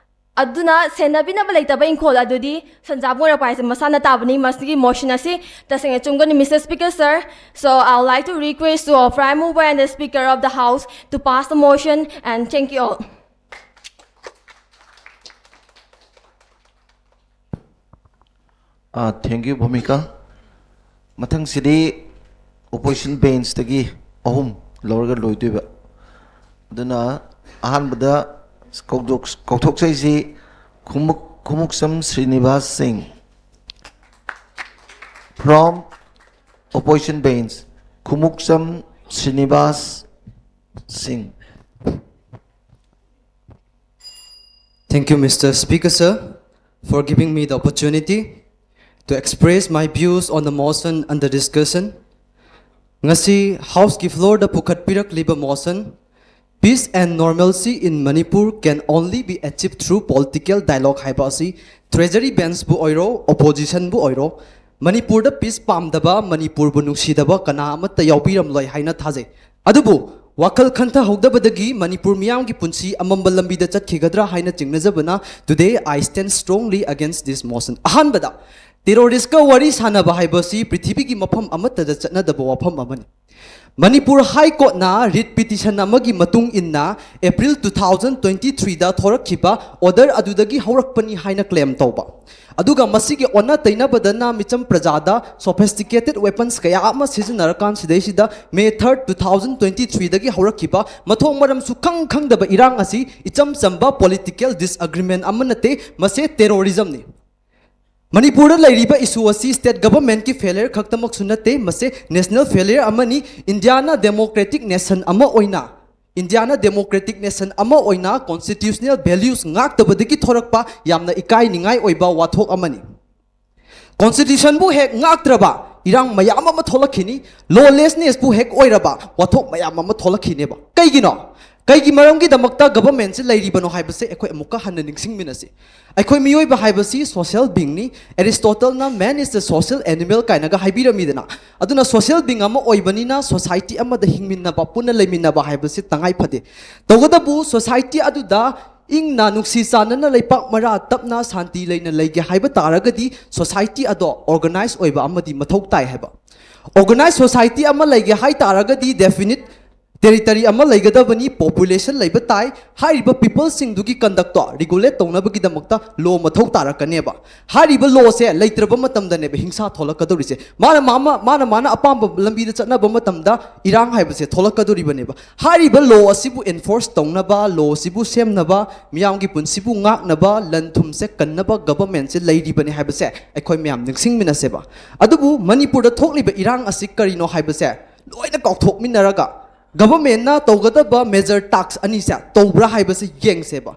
ꯑꯗꯨꯅ ꯁꯦꯟꯅꯕꯤꯅꯕ ꯂꯩꯇꯕ ꯏꯪꯈꯣꯜ ꯑꯗꯨꯗꯤ ꯁꯟꯖꯥꯕꯨꯡ ꯑꯣꯏꯔꯛꯄ ꯍꯥꯏꯁꯦ ꯃꯁꯥꯅ ꯇꯥꯕꯅꯤ꯫ ꯃꯁꯤꯒꯤ motion ꯑꯁꯤ ꯇꯁꯦꯡꯅ ꯆꯨꯝꯒꯅꯤ, Mister Speaker sir. So I would like to request to our prime mover and the Speaker of the House to pass the motion, and thank you all. Ah, thank you, ꯚꯨꯃꯤꯀꯥ꯫ ꯃꯊꯪꯁꯤꯗꯤ opposition benchꯇꯒꯤ ꯑꯍꯨꯝ ꯂꯧꯔꯒ ꯂꯣꯏꯗꯣꯏꯕ꯫ ꯑꯗꯨꯅ ꯑꯍꯥꯟꯕꯗ ꯀꯧꯊꯣꯛ-, ꯀꯧꯊꯣꯛꯆꯩꯁꯤ ꯈꯨꯃꯨꯛ-, ꯈꯨꯃꯨꯛꯁꯝ ꯁ꯭ꯔꯤꯅꯤꯕꯥꯁ ꯁꯤꯡ꯫ From opposition bench, ꯈꯨꯃꯨꯛꯁꯝ ꯁ꯭ꯔꯤꯅꯤꯕꯥꯁ ꯁꯤꯡ꯫ Thank you, Mister Speaker, sir, for giving me the opportunity to express my views on the motion under discussion. ꯉꯁꯤ Houseꯀꯤ floorꯗ ꯄꯨꯈꯠꯄꯤꯔꯛꯂꯤꯕ motion Peace and normalcy in Manipur can only be achieved through political dialogue ꯍꯥꯏꯕ ꯑꯁꯤ treasury benchꯄꯨ ꯑꯣꯏꯔꯣ, oppositionꯕꯨ ꯑꯣꯏꯔꯣ, ꯃꯅꯤꯄꯨꯔꯗ peace ꯄꯥꯝꯗꯕ, ꯃꯅꯤꯄꯨꯔꯕꯨ ꯅꯨꯡꯁꯤꯗꯕ ꯀꯅꯥ ꯑꯃꯠꯇ ꯌꯥꯎꯕꯤꯔꯝꯂꯣꯏ ꯍꯥꯏꯅ ꯊꯥꯖꯩ꯫ ꯑꯗꯨꯕꯨ ꯋꯥꯈꯜ ꯈꯟꯊꯍꯧꯗꯕꯗꯒꯤ ꯃꯅꯤꯄꯨꯔ ꯃꯤꯌꯥꯝꯒꯤ ꯄꯨꯟꯁꯤ ꯑꯃꯝꯕ ꯂꯝꯕꯤꯗ ꯆꯠꯈꯤꯒꯗ꯭ꯔꯥ ꯍꯥꯏꯅ ꯆꯤꯡꯅꯖꯕꯅ, today I stand strongly against this motion. ꯑꯍꯥꯟꯕꯗ, terroristꯀ ꯋꯥꯔꯤ ꯁꯥꯟꯅꯕ ꯍꯥꯏꯕꯁꯤ ꯄ꯭ꯔꯤꯊꯤꯕꯤꯒꯤ ꯃꯐꯝ ꯑꯃꯠꯇꯗ ꯆꯠꯅꯗꯕ ꯋꯥꯐꯝ ꯑꯃꯅꯤ꯫ ꯃꯅꯤꯄꯨꯔ High Courtꯅ writ petition ꯑꯃꯒꯤ ꯃꯇꯨꯡ ꯏꯟꯅ April two thousand twenty threeꯗ ꯊꯣꯔꯛꯈꯤꯕ order ꯑꯗꯨꯗꯒꯤ ꯍꯧꯔꯛꯄꯅꯤ ꯍꯥꯏꯅ claim ꯇꯧꯕ, ꯑꯗꯨꯒ ꯃꯁꯤꯒꯤ ꯑꯣꯟꯅ ꯇꯩꯅꯕꯗꯅ ꯃꯤꯆꯝ ꯄ꯭ꯔꯖꯥꯗ sophisticated weapons ꯀꯌꯥ ꯑꯃ ꯁꯤꯖꯤꯟꯅꯔꯀꯥꯟꯁꯤꯗꯩꯁꯤꯗ May third two thousand twenty threeꯗꯒꯤ ꯍꯧꯔꯛꯈꯤꯕ ꯃꯊꯣꯡ ꯃꯔꯝ ꯁꯨꯈꯪ ꯈꯪꯗꯕ ꯏꯔꯥꯡ ꯑꯁꯤ ꯏꯆꯝ ꯆꯝꯕ political disagreement ꯑꯃ ꯅꯠꯇꯦ, ꯃꯁꯤ terrorismꯅꯤ꯫ ꯃꯅꯤꯄꯨꯔꯗ ꯂꯩꯔꯤꯕ issue ꯑꯁꯤ state governmentꯀꯤ failure ꯈꯛꯇꯃꯛꯁꯨ ꯅꯠꯇꯦ, ꯃꯁꯤ national failure ꯑꯃꯅꯤ꯫ ꯏꯟꯗꯤꯌꯥꯅ democratic nation ꯑꯃ ꯑꯣꯏꯅ, ꯏꯟꯗꯤꯌꯥꯅ democratic nation ꯑꯃ ꯑꯣꯏꯅ constitutional values ꯉꯥꯛꯇꯕꯗꯒꯤ ꯊꯣꯔꯛꯄ ꯌꯥꯝꯅ ꯏꯀꯥꯏꯅꯤꯡꯉꯥꯏ ꯑꯣꯏꯕ ꯋꯥꯊꯣꯛ ꯑꯃꯅꯤ꯫ Constitutionꯕꯨ ꯍꯦꯛ ꯉꯥꯛꯇ꯭ꯔꯕ ꯏꯔꯥꯡ ꯃꯌꯥꯝ ꯑꯃ ꯊꯣꯛꯂꯛꯈꯤꯅꯤ, lawlessnessꯄꯨ ꯍꯦꯛ ꯑꯣꯏꯔꯕ ꯋꯥꯊꯣꯛ ꯃꯌꯥꯝ ꯑꯃ ꯊꯣꯛꯂꯛꯈꯤꯅꯦꯕ꯫ ꯀꯩꯒꯤꯅꯣ? ꯀꯩꯒꯤ ꯃꯔꯝꯒꯤꯗꯃꯛꯇ governmentꯁꯤ ꯂꯩꯔꯤꯕꯅꯣ ꯍꯥꯏꯕꯁꯦ ꯑꯩꯈꯣꯏ ꯑꯃꯨꯛꯀ ꯍꯟꯅ ꯅꯤꯡꯁꯤꯡꯃꯤꯟꯅꯁꯤ꯫ ꯑꯩꯈꯣꯏ ꯃꯤꯑꯣꯏꯕ ꯍꯥꯏꯕꯁꯤ social beingꯅꯤ꯫ Aristotleꯅ "Man is the social animal" ꯀꯥꯏꯅꯒ ꯍꯥꯏꯕꯤꯔꯝꯃꯤꯗꯅ꯫ ꯑꯗꯨꯅ social being ꯑꯃ ꯑꯣꯏꯕꯅꯤꯅ society ꯑꯃꯗ ꯍꯤꯡꯃꯤꯟꯅꯕ, ꯄꯨꯟꯅ ꯂꯩꯃꯤꯟꯅꯕ ꯍꯥꯏꯕꯁꯤ ꯇꯉꯥꯏ ꯐꯗꯦ꯫ ꯇꯧꯕꯇꯕꯨ society ꯑꯗꯨꯗ ꯏꯪꯅ ꯅꯨꯡꯁꯤ ꯆꯥꯟꯅꯅ ꯂꯩꯄꯥꯛ ꯃꯔꯥ ꯇꯞꯅ ꯁꯥꯟꯇꯤ ꯂꯩꯅ ꯂꯩꯒꯦ ꯍꯥꯏꯕ ꯇꯥꯔꯒꯗꯤ society ꯑꯗꯣ organize ꯑꯣꯏꯕ ꯑꯃꯗꯤ ꯃꯊꯧ ꯇꯥꯏ ꯍꯥꯏꯕ꯫ Organize society ꯑꯃ ꯂꯩꯒꯦ ꯍꯥꯏ ꯇꯥꯔꯒꯗꯤ definite territory ꯑꯃ ꯂꯩꯒꯗꯕꯅꯤ, population ꯂꯩꯕ ꯇꯥꯏ꯫ ꯍꯥꯏꯔꯤꯕ peopleꯁꯤꯡꯗꯨꯒꯤ conductꯇꯣ regulate ꯇꯧꯅꯕꯒꯤꯗꯃꯛꯇ law ꯃꯊꯧ ꯇꯥꯔꯛꯀꯅꯦꯕ꯫ ꯍꯥꯏꯔꯤꯕ lawꯁꯦ ꯂꯩꯇ꯭ꯔꯕ ꯃꯇꯝꯗꯅꯦꯕ ꯍꯤꯡꯁꯥ ꯊꯣꯛꯂꯛꯀꯗꯧꯔꯤꯁꯦ꯫ ꯃꯥꯅ ꯃꯥ-, ꯃꯥ-, ꯃꯥꯅ ꯃꯥꯅ ꯑꯄꯥꯝꯕ ꯂꯝꯕꯤꯗ ꯆꯠꯅꯕ ꯃꯇꯝꯗ ꯏꯔꯥꯡ ꯍꯥꯏꯕꯁꯦ ꯊꯣꯛꯂꯛꯀꯗꯧꯔꯤꯕꯅꯦꯕ꯫ ꯍꯥꯏꯔꯤꯕ law ꯑꯁꯤꯕꯨ enforce ꯇꯧꯅꯕ, law ꯑꯁꯤꯕꯨ ꯁꯦꯝꯅꯕ, ꯃꯤꯌꯥꯝꯒꯤ ꯄꯨꯟꯁꯤꯕꯨ ꯉꯥꯛꯅꯕ, ꯂꯟ ꯊꯨꯝꯁꯦ ꯀꯟꯅꯕ governmentꯁꯦ ꯂꯩꯔꯤꯕꯅꯤ ꯍꯥꯏꯕꯁꯦ ꯑꯩꯈꯣꯏ ꯃꯌꯥꯝ ꯅꯤꯡꯁꯤꯡꯃꯤꯟꯅꯁꯦꯕ꯫ ꯑꯗꯨꯕꯨ ꯃꯅꯤꯄꯨꯔꯗ ꯊꯣꯛꯂꯤꯕ ꯏꯔꯥꯡ ꯑꯁꯤ ꯀꯔꯤꯅꯣ ꯍꯥꯏꯕꯁꯦ ꯂꯣꯏꯅ ꯀꯥꯎꯊꯣꯛꯃꯤꯟꯅꯔꯒ governmentꯅ ꯇꯧꯒꯗꯕ major task ꯑꯅꯤꯁꯦ ꯇꯧꯕ꯭ꯔꯥ ꯍꯥꯏꯕꯁꯦ ꯌꯦꯡꯁꯦꯕ꯫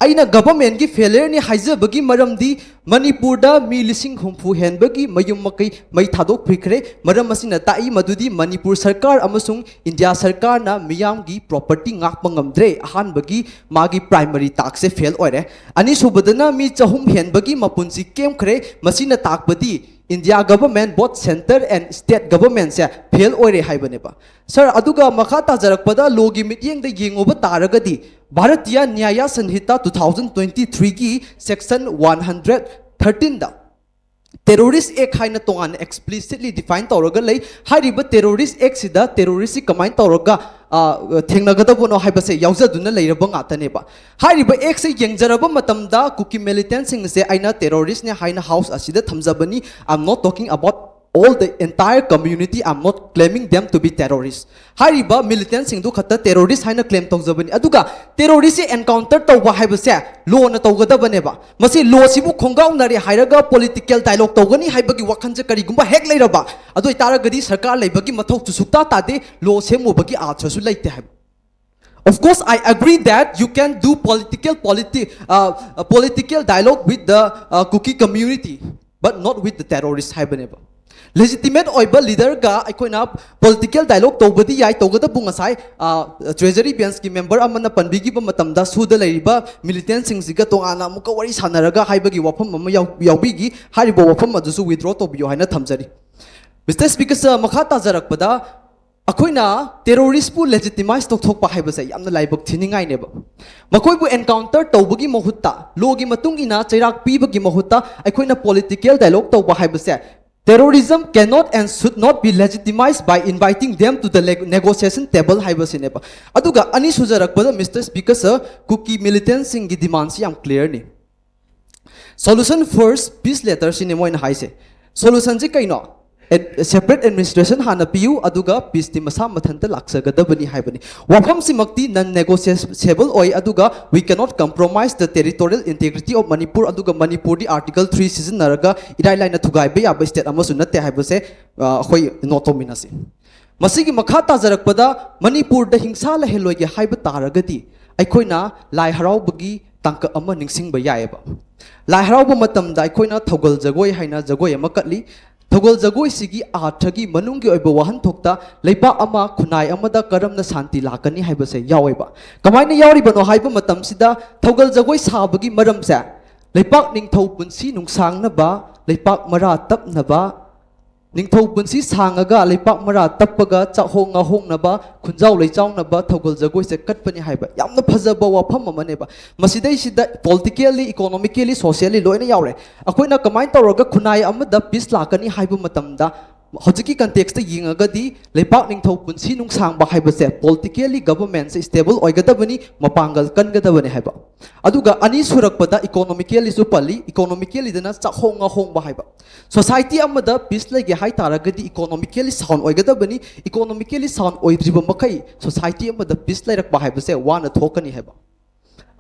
ꯑꯩꯅ ꯒꯚꯔꯟꯃꯦꯟꯒꯤ ꯐꯦꯂꯤꯌꯔꯅꯤ ꯍꯥꯏꯖꯕꯒꯤ ꯃꯔꯝꯗꯤ ꯃꯅꯤꯄꯨꯔꯗ ꯃꯤ ꯂꯤꯁꯤꯡ ꯍꯨꯝꯐꯨ ꯍꯦꯟꯕꯒꯤ ꯃꯌꯨꯝ ꯃꯀꯩ ꯃꯩ ꯊꯥꯗꯣꯛꯄꯤꯈ꯭ꯔꯦ꯫ ꯃꯔꯝ ꯑꯁꯤꯅ ꯇꯥꯛꯏ ꯃꯗꯨꯗꯤ ꯃꯅꯤꯄꯨꯔ ꯁꯔꯀꯥꯔ ꯑꯃꯁꯨꯡ ꯏꯟꯗꯤꯌꯥ ꯁꯔꯀꯥꯔꯅ ꯃꯤꯌꯥꯝꯒꯤ ꯄ꯭ꯔꯣꯄꯔꯇꯤ ꯉꯥꯛꯄ ꯉꯝꯗ꯭ꯔꯦ꯫ ꯑꯍꯥꯟꯕꯒꯤ ꯃꯥꯒꯤ ꯄ꯭ꯔꯥꯏꯃꯔꯤ ꯇꯥꯛꯁꯦ ꯐꯦꯜ ꯑꯣꯏꯔꯦ꯫ ꯑꯅꯤꯁꯨꯕꯗꯅ ꯃꯤ ꯆꯍꯨꯝ ꯍꯦꯟꯕꯒꯤ ꯃꯄꯨꯟꯁꯤ ꯀꯦꯝꯈ꯭ꯔꯦ꯫ ꯃꯁꯤꯅ ꯇꯥꯛꯄꯗꯤ India government, both centre and state governmentꯁꯦ ꯐꯦꯜ ꯑꯣꯏꯔꯦ ꯍꯥꯏꯕꯅꯦꯕ꯫ ꯁꯥꯔ, ꯑꯗꯨꯒ ꯃꯈꯥ ꯇꯥꯖꯔꯛꯄꯗ ꯂꯣꯒꯤ ꯃꯤꯠꯌꯦꯡꯗ ꯌꯦꯡꯉꯨꯕ ꯇꯥꯔꯒꯗꯤ Bharatiya ꯅ꯭ꯌꯥꯌꯥ ꯁꯟꯍꯤꯇꯥ two thousand twenty threeꯒꯤ section one hundred thirteenꯗ terrorist act ꯍꯥꯏꯅ ꯇꯣꯉꯥꯟꯅ explicitly define ꯇꯧꯔꯒ ꯂꯩ꯫ ꯍꯥꯏꯔꯤꯕ terrorist actꯁꯤꯗ terroristꯁꯤ ꯀꯃꯥꯏꯅ ꯇꯧꯔꯒ, ꯑ, ꯊꯦꯡꯅꯒꯗꯕꯅꯣ ꯍꯥꯏꯕꯁꯦ ꯌꯥꯎꯖꯗꯨꯅ ꯂꯩꯔꯕ ꯉꯥꯛꯇꯅꯦꯕ꯫ ꯍꯥꯏꯔꯤꯕ actꯁꯦ ꯌꯦꯡꯖꯔꯕ ꯃꯇꯝꯗ ꯀꯨꯀꯤ militantꯁꯤꯡꯁꯦ ꯑꯩꯅ terroristꯅꯦ ꯍꯥꯏꯅ house ꯑꯁꯤꯗ ꯊꯝꯖꯕꯅꯤ꯫ I'm not talking about all the entire community, I'm not claiming them to be terrorists. ꯍꯥꯏꯔꯤꯕ militantꯁꯤꯡꯗꯨ ꯈꯛꯇ terrorist ꯍꯥꯏꯅ claim ꯇꯧꯖꯕꯅꯤ꯫ ꯑꯗꯨꯒ terroristꯁꯦ encounter ꯇꯧꯕ ꯍꯥꯏꯕꯁꯦ lawꯅ ꯇꯧꯒꯗꯕꯅꯦꯕ꯫ ꯃꯁꯤ lawꯁꯤꯕꯨ ꯈꯣꯡꯒꯥꯎꯅꯔꯦ ꯍꯥꯏꯔꯒ political dialogue ꯇꯧꯒꯅꯤ ꯍꯥꯏꯕꯒꯤ ꯋꯥꯈꯜꯁꯦ ꯀꯔꯤꯒꯨꯝꯕ ꯍꯦꯛ ꯂꯩꯔꯕ, ꯑꯗꯨ ꯑꯣꯏꯇꯥꯔꯒꯗꯤ ꯁꯔꯀꯥꯔ ꯂꯩꯕꯒꯤ ꯃꯊꯧꯁꯨ ꯁꯨꯛꯇꯥ ꯇꯥꯗꯦ, law ꯁꯦꯝꯃꯨꯕꯒꯤ ꯑꯥꯔꯊꯁꯨ ꯂꯩꯇꯦ ꯍꯥꯏꯕ꯫ Of course, I agree that you can do political politi-, uh, uh, political dialogue with the, uh, Kuki community, but not with the terrorist ꯍꯥꯏꯕꯅꯦꯕ꯫ Legitimate ꯑꯣꯏꯕ leaderꯒ ꯑꯩꯈꯣꯏꯅ political dialogue ꯇꯧꯕꯗꯤ ꯌꯥꯏ, ꯇꯧꯒꯗꯕꯨ ꯉꯁꯥꯏ, ꯑ, treasury benchꯀꯤ member ꯑꯃꯅ ꯄꯟꯕꯤꯈꯤꯕ ꯃꯇꯝꯗ ꯁꯨꯗ ꯂꯩꯔꯤꯕ militantꯁꯤꯡꯁꯤꯒ ꯇꯣꯉꯥꯟꯅ ꯑꯃꯨꯛꯀ ꯋꯥꯔꯤ ꯁꯥꯟꯅꯔꯒ ꯍꯥꯏꯕꯒꯤ ꯋꯥꯐꯝ ꯑꯃ ꯌꯥꯎ-, ꯌꯥꯎꯕꯤꯈꯤ꯫ ꯍꯥꯏꯔꯤꯕ ꯋꯥꯐꯝ ꯑꯗꯨꯁꯨ withdraw ꯇꯧꯕꯤꯌꯨ ꯍꯥꯏꯅ ꯊꯝꯖꯔꯤ꯫ Mister Speaker, ꯁꯔ, ꯃꯈꯥ ꯇꯥꯖꯔꯛꯄꯗ ꯑꯩꯈꯣꯏꯅ terroristꯄꯨ legitimize ꯇꯧꯊꯣꯛꯄ ꯍꯥꯏꯕꯁꯦ ꯌꯥꯝꯅ ꯂꯥꯏꯕꯛ ꯊꯤꯅꯤꯡꯉꯥꯏꯅꯦꯕ꯫ ꯃꯈꯣꯏꯕꯨ encounter ꯇꯧꯕꯒꯤ ꯃꯍꯨꯠꯇ, lawꯒꯤ ꯃꯇꯨꯡ ꯏꯟꯅ ꯆꯩꯔꯥꯛ ꯄꯤꯕꯒꯤ ꯃꯍꯨꯠꯇ ꯑꯩꯈꯣꯏꯅ political dialogue ꯇꯧꯕ ꯍꯥꯏꯕꯁꯦ, terrorism cannot and should not be legitimized by inviting them to the leg-, negotiation table ꯍꯥꯏꯕꯁꯤꯅꯦꯕ꯫ ꯑꯗꯨꯒ ꯑꯅꯤꯁꯨꯖꯔꯛꯄꯗ, Mister Speaker, ꯁꯔ, ꯀꯨꯀꯤ militantꯁꯤꯡꯒꯤ demandꯁꯤ ꯌꯥꯝ clearꯅꯤ꯫ Solution first, peace letter ꯁꯤꯅꯦ ꯃꯣꯏꯅ ꯍꯥꯏꯁꯦ꯫ Solutionꯁꯤ ꯀꯩꯅꯣ? Ad-, separate administration ꯍꯥꯟꯅ ꯄꯤꯌꯨ, ꯑꯗꯨꯒ peaceꯇꯤ ꯃꯁꯥ ꯃꯊꯟꯇ ꯂꯥꯛꯆꯒꯗꯕꯅꯤ ꯍꯥꯏꯕꯅꯤ꯫ ꯋꯥꯐꯝꯁꯤꯃꯛꯇꯤ non negotiable ꯑꯣꯏ, ꯑꯗꯨꯒ we cannot compromise the territorial integrity of Manipur, ꯑꯗꯨꯒ ꯃꯅꯤꯄꯨꯔꯗꯤ Article three ꯁꯤꯖꯤꯟꯅꯔꯒ ꯏꯔꯥꯏ ꯂꯥꯏꯅ ꯊꯨꯒꯥꯏꯕ ꯌꯥꯕ state ꯑꯃꯁꯨ ꯅꯠꯇꯦ ꯍꯥꯏꯕꯁꯦ, ꯑ, ꯑꯩꯈꯣꯏ note ꯇꯧꯃꯤꯟꯅꯁꯤ꯫ ꯃꯁꯤꯒꯤ ꯃꯈꯥ ꯇꯥꯖꯔꯛꯄꯗ ꯃꯅꯤꯄꯨꯔꯗ ꯍꯤꯡꯁꯥ ꯂꯩꯍꯜꯂꯣꯏꯒꯦ ꯍꯥꯏꯕ ꯇꯥꯔꯒꯗꯤ ꯑꯩꯈꯣꯏꯅ ꯂꯥꯏ ꯍꯔꯥꯎꯕꯒꯤ ꯇꯥꯡꯀꯛ ꯑꯃ ꯅꯤꯡꯁꯤꯡꯕ ꯌꯥꯏꯑꯕ꯫ ꯂꯥꯏ ꯍꯔꯥꯎꯕ ꯃꯇꯝꯗ ꯑꯩꯈꯣꯏꯅ ꯊꯧꯒꯜ ꯖꯒꯣꯏ ꯍꯥꯏꯅ ꯖꯒꯣꯏ ꯑꯃ ꯀꯠꯂꯤ꯫ ꯊꯧꯒꯜ ꯖꯒꯣꯏꯁꯤꯒꯤ ꯑꯥꯔꯊꯒꯤ ꯃꯅꯨꯡꯒꯤ ꯑꯣꯏꯕ ꯋꯥꯍꯟꯊꯣꯛꯇ ꯂꯩꯄꯥꯛ ꯑꯃ, ꯈꯨꯟꯅꯥꯏ ꯑꯃꯗ ꯀꯔꯝꯅ ꯁꯥꯟꯇꯤ ꯂꯥꯛꯀꯅꯤ ꯍꯥꯏꯕꯁꯦ ꯌꯥꯎꯋꯦꯕ꯫ ꯀꯃꯥꯏꯅ ꯌꯥꯎꯔꯤꯕꯅꯣ ꯍꯥꯏꯕ ꯃꯇꯝꯁꯤꯗ, ꯊꯧꯒꯜ ꯖꯒꯣꯏ ꯁꯥꯕꯒꯤ ꯃꯔꯝꯁꯦ ꯂꯩꯄꯥꯛ ꯅꯤꯡꯊꯧ ꯄꯨꯟꯁꯤ ꯅꯨꯡꯁꯥꯡꯅꯕ, ꯂꯩꯄꯥꯛ ꯃꯔꯥ ꯇꯞꯅꯕ, ꯅꯤꯡꯊꯧ ꯄꯨꯟꯁꯤ ꯁꯥꯡꯉꯒ ꯂꯩꯄꯥꯛ ꯃꯔꯥ ꯇꯞꯄꯒ ꯆꯥꯛꯍꯣꯡ ꯉꯥꯍꯣꯡꯅꯕ, ꯈꯨꯟꯖꯥꯎ ꯂꯩꯆꯥꯎꯅꯕ ꯊꯧꯒꯜ ꯖꯒꯣꯏꯁꯦ ꯀꯠꯄꯅꯤ ꯍꯥꯏꯕ ꯌꯥꯝꯅ ꯐꯖꯕ ꯋꯥꯐꯝ ꯑꯃꯅꯦꯕ꯫ ꯃꯁꯤꯗꯩꯁꯤꯗ politically, economically, socially ꯂꯣꯏꯅ ꯌꯥꯎꯔꯦ꯫ ꯑꯩꯈꯣꯏꯅ ꯀꯃꯥꯏꯅ ꯇꯧꯔꯒ ꯈꯨꯟꯅꯥꯏ ꯑꯃꯗ peace ꯂꯥꯛꯀꯅꯤ ꯍꯥꯏꯕ ꯃꯇꯝꯗ, ꯍꯧꯖꯤꯛꯀꯤ context ꯌꯦꯡꯉꯒꯗꯤ ꯂꯩꯄꯥꯛ ꯅꯤꯡꯊꯧ ꯄꯨꯟꯁꯤ ꯅꯨꯡꯁꯥꯡꯕ ꯍꯥꯏꯕꯁꯦ politically governmentꯁꯦ stable ꯑꯣꯏꯒꯗꯕꯅꯤ, ꯃꯄꯥꯡꯒꯜ ꯀꯟꯒꯗꯕꯅꯤ ꯍꯥꯏꯕ꯫ ꯑꯗꯨꯒ ꯑꯅꯤꯁꯨꯔꯛꯄꯗ economicallyꯁꯨ ꯄꯜꯂꯤ, economicallyꯗꯅ ꯆꯥꯛꯍꯣꯡ ꯉꯥꯍꯣꯡꯕ ꯍꯥꯏꯕ꯫ Society ꯑꯃꯗ peace ꯂꯩꯒꯦ ꯍꯥꯏ ꯇꯥꯔꯒꯗꯤ economically sound ꯑꯣꯏꯒꯗꯕꯅꯤ, economically sound ꯑꯣꯏꯗ꯭ꯔꯤꯕ ꯃꯈꯩ society ꯑꯃꯗ peace ꯂꯩꯔꯛꯄ ꯍꯥꯏꯕꯁꯦ ꯋꯥꯅ ꯊꯣꯛꯀꯅꯤ ꯍꯥꯏꯕ꯫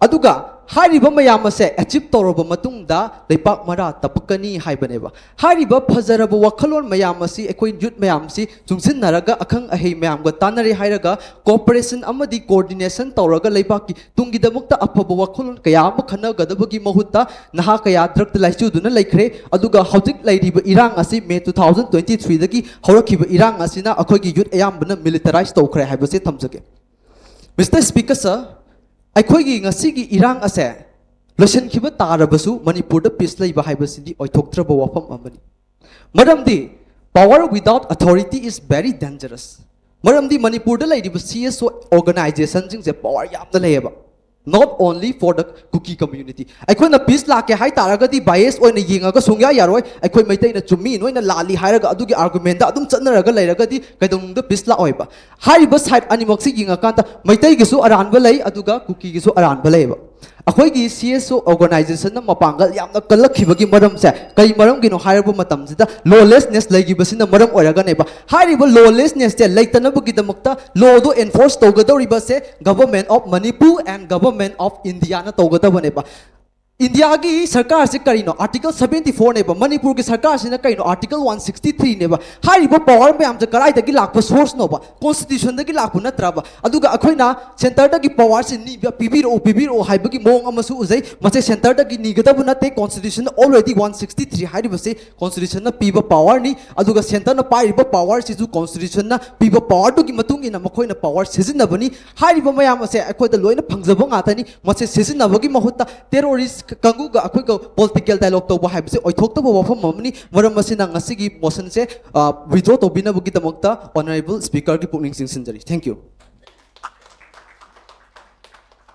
ꯑꯗꯨꯒ ꯍꯥꯏꯔꯤꯕ ꯃꯌꯥꯝ ꯑꯁꯦ achieve ꯇꯧꯔꯕ ꯃꯇꯨꯡꯗ ꯂꯩꯄꯥꯛ ꯃꯔꯥ ꯇꯞꯄꯛꯀꯅꯤ ꯍꯥꯏꯕꯅꯦꯕ꯫ ꯍꯥꯏꯔꯤꯕ ꯐꯖꯔꯕ ꯋꯥꯈꯜꯂꯣꯟ ꯃꯌꯥꯝ ꯑꯁꯤ ꯑꯩꯈꯣꯏ youth ꯃꯌꯥꯝꯁꯤ ꯆꯨꯡꯁꯤꯟꯅꯔꯒ ꯑꯈꯪ ꯑꯍꯩ ꯃꯌꯥꯝꯒ ꯇꯥꯟꯅꯔꯦ ꯍꯥꯏꯔꯒ cooperation ꯑꯃꯗꯤ coordination ꯇꯧꯔꯒ ꯂꯩꯕꯥꯛꯀꯤ ꯇꯨꯡꯒꯤꯗꯃꯛꯇ ꯑꯐꯕ ꯋꯥꯈꯜꯂꯣꯟ ꯀꯌꯥ ꯑꯃ ꯈꯟꯅꯒꯗꯕꯒꯤ ꯃꯍꯨꯠꯇ ꯅꯍꯥ ꯀꯌꯥ ꯗ꯭ꯔꯛꯇ ꯂꯥꯏꯆꯨꯗꯨꯅ ꯂꯩꯈ꯭ꯔꯦ꯫ ꯑꯗꯨꯒ ꯍꯧꯖꯤꯛ ꯂꯩꯔꯤꯕ ꯏꯔꯥꯡ ꯑꯁꯤ May two thousand twenty threeꯗꯒꯤ ꯍꯧꯔꯛꯈꯤꯕ ꯏꯔꯥꯡ ꯑꯁꯤꯅ ꯑꯩꯈꯣꯏꯒꯤ youth ꯑꯌꯥꯝꯕꯅ militarize ꯇꯧꯈ꯭ꯔꯦ ꯍꯥꯏꯕꯁꯤ ꯊꯝꯖꯒꯦ꯫ Mister Speaker sir, ꯑꯩꯈꯣꯏꯒꯤ ꯉꯁꯤꯒꯤ ꯏꯔꯥꯡ ꯑꯁꯦ ꯂꯣꯏꯁꯤꯟꯈꯤꯕ ꯇꯥꯔꯕꯁꯨ ꯃꯅꯤꯄꯨꯔꯗ peace ꯂꯩꯕ ꯍꯥꯏꯕꯁꯤꯗꯤ ꯑꯣꯏꯊꯣꯛꯇ꯭ꯔꯕ ꯋꯥꯐꯝ ꯑꯃꯅꯤ꯫ ꯃꯔꯝꯗꯤ power without authority is very dangerous꯫ ꯃꯔꯝꯗꯤ ꯃꯅꯤꯄꯨꯔꯗ ꯂꯩꯔꯤꯕ CSO organizationꯁꯤꯡꯁꯦ power ꯌꯥꯝꯅ ꯂꯩꯌꯦꯕ, not only for the Kuki community꯫ ꯑꯩꯈꯣꯏꯅ peace ꯂꯥꯛꯀꯦ ꯍꯥꯏ ꯇꯥꯔꯒꯗꯤ bias ꯑꯣꯏꯅ ꯌꯦꯡꯉꯒ ꯁꯨꯡꯌꯥ ꯌꯥꯔꯣꯏ꯫ ꯑꯩꯈꯣꯏ ꯃꯩꯇꯩꯅ ꯆꯨꯝꯃꯤ, ꯅꯣꯏꯅ ꯂꯥꯜꯂꯤ ꯍꯥꯏꯔꯒ ꯑꯗꯨꯒꯤ argumentꯇ ꯑꯗꯨꯝ ꯆꯠꯅꯔꯒ ꯂꯩꯔꯒꯗꯤ ꯀꯩꯗꯧꯅꯨꯡꯗ peace ꯂꯥꯛꯑꯣꯏꯕ꯫ ꯍꯥꯏꯔꯤꯕ side ꯑꯅꯤꯃꯛꯁꯤ ꯌꯦꯡꯉꯀꯥꯟꯗ ꯃꯩꯇꯩꯒꯤꯁꯨ ꯑꯔꯥꯟꯕ ꯂꯩ, ꯑꯗꯨꯒ ꯀꯨꯀꯤꯒꯤꯁꯨ ꯑꯔꯥꯟꯕ ꯂꯩꯌꯦꯕ꯫ ꯑꯩꯈꯣꯏꯒꯤ CSO organizationꯅ ꯃꯄꯥꯡꯒꯜ ꯌꯥꯝꯅ ꯀꯜꯂꯛꯈꯤꯕꯒꯤ ꯃꯔꯝꯁꯦ ꯀꯩ ꯃꯔꯝꯒꯤꯅꯣ ꯍꯥꯏꯔꯕ ꯃꯇꯝꯁꯤꯗ, lawlessness ꯂꯩꯈꯤꯕꯁꯤꯅ ꯃꯔꯝ ꯑꯣꯏꯔꯒꯅꯦꯕ꯫ ꯍꯥꯏꯔꯤꯕ lawlessnessꯁꯦ ꯂꯩꯇꯅꯕꯒꯤꯗꯃꯛꯇ lawꯗꯣ enforce ꯇꯧꯒꯗꯧꯔꯤꯕꯁꯦ Government of Manipur and Government of Indiaꯅ ꯇꯧꯒꯗꯕꯅꯦꯕ꯫ ꯏꯟꯗꯤꯌꯥꯒꯤ ꯁꯔꯀꯥꯔꯁꯤ ꯀꯔꯤꯅꯣ? ꯑꯥꯔꯇꯤꯀꯜ ꯁꯕꯦꯟꯇꯤ ꯐꯣꯔꯅꯦꯕ꯫ ꯃꯅꯤꯄꯨꯔꯒꯤ ꯁꯔꯀꯥꯔꯁꯤꯅ ꯀꯔꯤꯅꯣ? ꯑꯥꯔꯇꯤꯀꯜ ꯋꯥꯟ ꯁꯤꯛꯁꯇꯤ ꯊ꯭ꯔꯤꯅꯦꯕ꯫ ꯍꯥꯏꯔꯤꯕ ꯄꯋꯥꯔ ꯃꯌꯥꯝꯁꯦ ꯀꯗꯥꯏꯗꯒꯤ ꯂꯥꯛꯄ ꯁꯣꯔꯁꯅꯣꯕ? ꯀꯣꯟꯁꯇꯤꯇ꯭ꯌꯨꯁꯟꯗꯒꯤ ꯂꯥꯛꯄ ꯅꯠꯇ꯭ꯔꯕ? ꯑꯗꯨꯒ ꯑꯩꯈꯣꯏꯅ ꯁꯦꯟꯇꯔꯗꯒꯤ ꯄꯋꯥꯔꯁꯤ ꯅꯤꯕ, ꯄꯤꯕꯤꯔꯛꯎ, ꯄꯤꯕꯤꯔꯛꯎ ꯍꯥꯏꯕꯒꯤ ꯃꯑꯣꯡ ꯑꯃꯁꯨ ꯎꯖꯩ꯫ ꯃꯁꯦ ꯁꯦꯟꯇꯔꯗꯒꯤ ꯅꯤꯒꯗꯕ ꯅꯠꯇꯦ꯫ Constitution already one sixty three ꯍꯥꯏꯔꯤꯕꯁꯤ ꯀꯣꯟꯁꯇꯤꯇ꯭ꯌꯨꯁꯟꯅ ꯄꯤꯕ ꯄꯋꯥꯔꯅꯤ꯫ ꯑꯗꯨꯒ ꯁꯦꯟꯇꯔꯅ ꯄꯥꯏꯔꯤꯕ ꯄꯋꯥꯔꯁꯤꯁꯨ ꯀꯣꯟꯁꯇꯤꯇ꯭ꯌꯨꯁꯟꯅ ꯄꯤꯕ ꯄꯋꯥꯔꯗꯨꯒꯤ ꯃꯇꯨꯡ ꯏꯟꯅ ꯃꯈꯣꯏꯅ ꯄꯋꯥꯔ ꯁꯤꯖꯤꯟꯅꯕꯅꯤ꯫ ꯍꯥꯏꯔꯤꯕ ꯃꯌꯥꯝ ꯑꯁꯦ ꯑꯩꯈꯣꯏꯗ ꯂꯣꯏꯅ ꯐꯪꯖꯕ ꯉꯥꯛꯇꯅꯤ꯫ ꯃꯁꯤ ꯁꯤꯖꯤꯟꯅꯕꯒꯤ ꯃꯍꯨꯠꯇ ꯇꯦꯔꯣꯔꯤꯁ ꯀꯥꯡꯕꯨꯒ ꯑꯩꯈꯣꯏꯒ ꯄꯣꯂꯤꯇꯤꯀꯦꯜ ꯗꯥꯏꯂꯣꯒ ꯇꯧꯕ ꯍꯥꯏꯕꯁꯦ ꯑꯣꯏꯊꯣꯛꯇꯕ ꯋꯥꯐꯝ ꯑꯃꯅꯤ꯫ ꯃꯔꯝ ꯑꯁꯤꯅ ꯉꯁꯤꯒꯤ ꯃꯣꯁꯟꯁꯦ ꯋꯤꯗ꯭ꯔꯣ ꯇꯧꯕꯤꯅꯕꯒꯤꯗꯃꯛꯇ ꯑꯣꯅꯔꯦꯕꯜ ꯁ꯭ꯄꯤꯀꯔꯒꯤ ꯄꯨꯛꯅꯤꯡ ꯆꯤꯡꯁꯤꯟꯖꯔꯤ꯫ Thank you.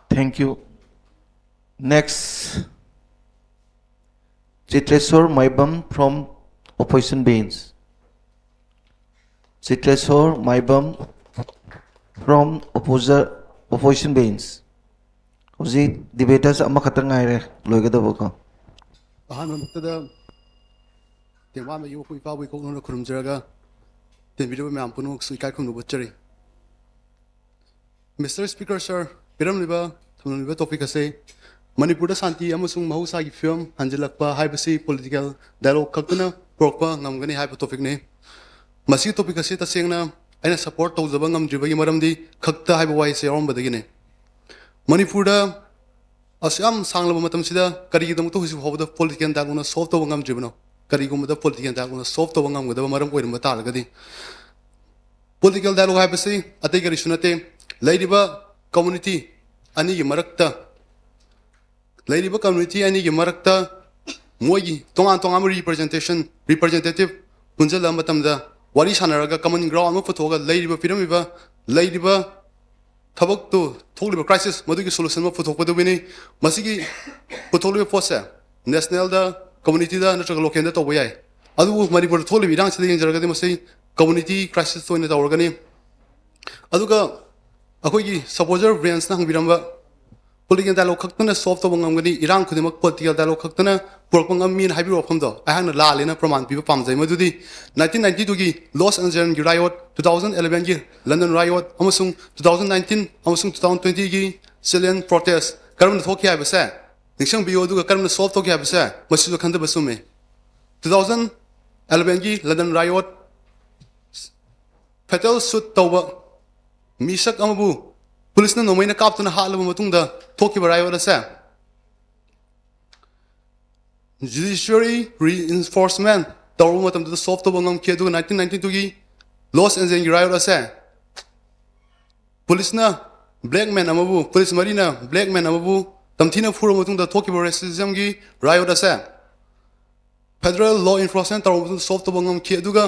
Thank you. Next, Chitreshwar Maibam from opposition bench. Chitreshwar Maibam from opposer, opposition bench. ꯍꯧꯖꯤꯛ ꯗꯤꯕꯦꯇꯔꯁ ꯑꯃꯈꯛꯇ ꯉꯥꯏꯔꯦ ꯂꯣꯏꯒꯗꯕꯀꯣ꯫ ꯑꯍꯥꯟꯕꯃꯛꯇꯗ ꯇꯦꯡꯕꯥꯡꯕꯒꯤ ꯏꯄꯨ ꯏꯄꯥꯕꯨ ꯏꯀꯣꯛ ꯅꯣꯟꯅ ꯈꯨꯔꯨꯝꯖꯔꯒ ꯇꯤꯟꯕꯤꯔꯤꯕ ꯃꯌꯥꯝ ꯄꯨꯝꯅꯃꯛꯁꯨ ꯏꯀꯥꯏ ꯈꯨꯝꯅꯕ ꯎꯠꯆꯔꯤ꯫ Mister Speaker sir, ꯄꯤꯔꯝꯂꯤꯕ ꯊꯝꯂꯝꯂꯤꯕ ꯇꯣꯄꯤꯛ ꯑꯁꯤ ꯃꯅꯤꯄꯨꯔꯗ ꯁꯥꯟꯇꯤ ꯑꯃꯁꯨꯡ ꯃꯍꯧꯁꯥꯒꯤ ꯐꯤꯕꯝ ꯍꯟꯖꯤꯜꯂꯛꯄ ꯍꯥꯏꯕꯁꯤ ꯄꯣꯂꯤꯇꯤꯀꯦꯜ ꯗꯥꯏꯂꯣꯒ ꯈꯛꯇꯅ ꯄꯨꯔꯛꯄ ꯉꯝꯒꯅꯤ ꯍꯥꯏꯕ ꯇꯣꯄꯤꯛꯅꯤ꯫ ꯃꯁꯤꯒꯤ ꯇꯣꯄꯤꯛ ꯑꯁꯤ ꯇꯁꯦꯡꯅ ꯑꯩꯅ ꯁꯄꯣꯔꯠ ꯇꯧꯖꯕ ꯉꯝꯗ꯭ꯔꯤꯕꯒꯤ ꯃꯔꯝꯗꯤ ꯈꯛꯇ ꯍꯥꯏꯕ ꯋꯥꯍꯩꯁꯦ ꯌꯥꯎꯔꯝꯕꯗꯒꯤꯅꯤ꯫ ꯃꯅꯤꯄꯨꯔꯗ ꯑꯁꯨꯛ ꯌꯥꯝ ꯁꯥꯡꯂꯕ ꯃꯇꯝꯁꯤꯗ ꯀꯔꯤꯒꯤꯗꯃꯛꯇ ꯍꯧꯖꯤꯛ ꯐꯥꯎꯕꯗ ꯄꯣꯂꯤꯇꯤꯀꯦꯜ ꯗꯥꯏꯂꯣꯒꯅ ꯁꯣꯜꯕ ꯇꯧꯕ ꯉꯝꯗ꯭ꯔꯤꯕꯅꯣ? ꯀꯔꯤꯒꯨꯝꯕꯗ ꯄꯣꯂꯤꯇꯤꯀꯦꯜ ꯗꯥꯏꯂꯣꯒꯅ ꯁꯣꯜꯕ ꯇꯧꯕ ꯉꯝꯒꯗꯕ ꯃꯔꯝ ꯑꯣꯏꯔꯝꯕ ꯇꯥꯔꯒꯗꯤ, ꯄꯣꯂꯤꯇꯤꯀꯦꯜ ꯗꯥꯏꯂꯣꯒ ꯍꯥꯏꯕꯁꯤ ꯑꯇꯩ ꯀꯔꯤꯁꯨ ꯅꯠꯇꯦ, ꯂꯩꯔꯤꯕ ꯀꯝꯃꯨꯅꯤꯇꯤ ꯑꯅꯤꯒꯤ ꯃꯔꯛꯇ, ꯂꯩꯔꯤꯕ ꯀꯝꯃꯨꯅꯤꯇꯤ ꯑꯅꯤꯒꯤ ꯃꯔꯛꯇ ꯃꯣꯏꯒꯤ ꯇꯣꯉꯥꯟ ꯇꯣꯉꯥꯟꯕ ꯔꯤꯄ꯭ꯔꯖꯦꯟꯇꯦꯁꯟ, ꯔꯤꯄ꯭ꯔꯖꯦꯟꯇꯦꯇꯤꯚ ꯄꯨꯟꯁꯤꯜꯂꯕ ꯃꯇꯝꯗ ꯋꯥꯔꯤ ꯁꯥꯟꯅꯔꯒ ꯀꯃꯟ ꯒ꯭ꯔꯥꯎꯟ ꯑꯃ ꯄꯨꯊꯣꯛꯑꯒ ꯂꯩꯔꯤꯕ, ꯄꯤꯔꯝꯃꯤꯕ, ꯂꯩꯔꯤꯕ ꯊꯕꯛꯇꯨ ꯊꯣꯛꯂꯤꯕ ꯀ꯭ꯔꯥꯏꯁꯤꯁ ꯃꯗꯨꯒꯤ ꯁꯣꯂꯨꯁꯟ ꯑꯃ ꯄꯨꯊꯣꯛꯄꯗꯨꯕꯨꯅꯤ꯫ ꯃꯁꯤꯒꯤ ꯄꯨꯊꯣꯛꯂꯤꯕ ꯄꯣꯠꯁꯦ ꯅꯦꯁꯅꯦꯜꯗ, ꯀꯝꯃꯨꯅꯤꯇꯤꯗ ꯅꯠꯇ꯭ꯔꯒ ꯂꯣꯀꯦꯜꯗ ꯇꯧꯕ ꯌꯥꯏ꯫ ꯑꯗꯨꯕꯨ ꯃꯅꯤꯄꯨꯔꯗ ꯊꯣꯛꯂꯤꯕ ꯏꯔꯥꯡꯁꯤꯗ ꯌꯦꯡꯖꯔꯒꯗꯤ ꯃꯁꯤ ꯀꯝꯃꯨꯅꯤꯇꯤ ꯀ꯭ꯔꯥꯏꯁꯤꯁ ꯑꯣꯏꯅ ꯇꯧꯔꯒꯅꯤ꯫ ꯑꯗꯨꯒ ꯑꯩꯈꯣꯏꯒꯤ ꯁꯄꯣꯖꯔ ꯕ꯭ꯔꯦꯟꯁꯅ ꯍꯪꯕꯤꯔꯝꯕ ꯄꯣꯂꯤꯇꯤꯀꯦꯜ ꯗꯥꯏꯂꯣꯒ ꯈꯛꯇꯅ ꯁꯣꯜꯕ ꯇꯧꯕ ꯉꯝꯒꯅꯤ, ꯏꯔꯥꯡ ꯈꯨꯗꯤꯡꯃꯛ ꯄꯣꯂꯤꯇꯤꯀꯦꯜ ꯗꯥꯏꯂꯣꯒ ꯈꯛꯇꯅ ꯄꯨꯔꯛꯄ ꯉꯝꯃꯤꯅ ꯍꯥꯏꯕꯤꯕ ꯋꯥꯐꯝꯗꯣ ꯑꯩꯍꯥꯛꯅ ꯂꯥꯜꯂꯦꯅ ꯄ꯭ꯔꯃꯥꯟ ꯄꯤꯕ ꯄꯥꯝꯖꯩ꯫ ꯃꯗꯨꯗꯤ ꯅꯥꯏꯟꯇꯤꯟ ꯅꯥꯏꯟꯇꯤ ꯇꯨꯒꯤ ꯂꯣꯁ ꯑꯦꯟꯖꯦꯜꯒꯤ ꯔꯥꯏꯑꯣꯠ, ꯇꯨ ꯊꯥꯎꯖꯟ ꯑꯦꯂꯚꯦꯟꯒꯤ ꯂꯟꯗꯟ ꯔꯥꯏꯑꯣꯠ ꯑꯃꯁꯨꯡ ꯇꯨ ꯊꯥꯎꯖꯟ ꯅꯥꯏꯟꯇꯤꯟ ꯑꯃꯁꯨꯡ ꯇꯨ ꯊꯥꯎꯖꯟ ꯇ꯭ꯋꯦꯟꯇꯤꯒꯤ ꯆꯤꯜꯗ꯭ꯔꯦꯟ ꯄ꯭ꯔꯣꯇꯦꯁ ꯀꯔꯝꯅ ꯊꯣꯛꯈꯤ ꯍꯥꯏꯕꯁꯦ ꯅꯤꯡꯁꯤꯡꯕꯤꯌꯨ꯫ ꯑꯗꯨꯒ ꯀꯔꯝꯅ ꯁꯣꯜꯕ ꯇꯧꯈꯤ ꯍꯥꯏꯕꯁꯦ ꯃꯁꯤꯁꯨ ꯈꯟꯊꯕ ꯆꯨꯝꯃꯤ꯫ ꯇꯨ ꯊꯥꯎꯖꯟ ꯑꯦꯂꯚꯦꯟꯒꯤ ꯂꯟꯗꯟ ꯔꯥꯏꯑꯣꯠ, ꯐꯦꯇꯦꯜ ꯁꯨꯠ ꯇꯧꯕ ꯃꯤꯁꯛ ꯑꯃꯕꯨ ꯄꯨꯂꯤꯁꯅ ꯅꯣꯡꯃꯩꯅ ꯀꯥꯞꯇꯨꯅ ꯍꯥꯠꯂꯕ ꯃꯇꯨꯡꯗ ꯊꯣꯛꯈꯤꯕ ꯔꯥꯏꯑꯣꯠ ꯑꯁꯦ, ꯖꯨꯗꯤꯁꯤꯌꯔꯤ ꯔꯤꯏꯟꯐꯣꯔꯁꯃꯦꯟ ꯇꯧꯔꯕ ꯃꯇꯝꯗꯨꯗ ꯁꯣꯜꯕ ꯇꯧꯕ ꯉꯝꯈꯤ꯫ ꯑꯗꯨꯒ ꯅꯥꯏꯟꯇꯤꯟ ꯅꯥꯏꯟꯇꯤ ꯇꯨꯒꯤ ꯂꯣꯁ ꯑꯦꯟꯖꯦꯜꯒꯤ ꯔꯥꯏꯑꯣꯠ ꯑꯁꯦ ꯄꯨꯂꯤꯁꯅ ꯕ꯭ꯂꯦꯛ ꯃꯦꯟ ꯑꯃꯕꯨ, ꯄꯨꯂꯤꯁ ꯃꯔꯤꯅ ꯕ꯭ꯂꯦꯛ ꯃꯦꯟ ꯑꯃꯕꯨ ꯇꯝꯊꯤꯅ ꯐꯨꯔꯕ ꯃꯇꯨꯡꯗ ꯊꯣꯛꯈꯤꯕ ꯔꯦꯁꯤꯖꯝꯒꯤ ꯔꯥꯏꯑꯣꯠ ꯑꯁꯦ ꯐꯦꯗꯔꯦꯜ ꯂꯣ ꯏꯟꯐꯣꯔꯁꯃꯦꯟ ꯇꯧꯔꯕ ꯃꯇꯨꯡꯗ ꯁꯣꯜꯕ ꯇꯧꯕ ꯉꯝꯈꯤ꯫ ꯑꯗꯨꯒ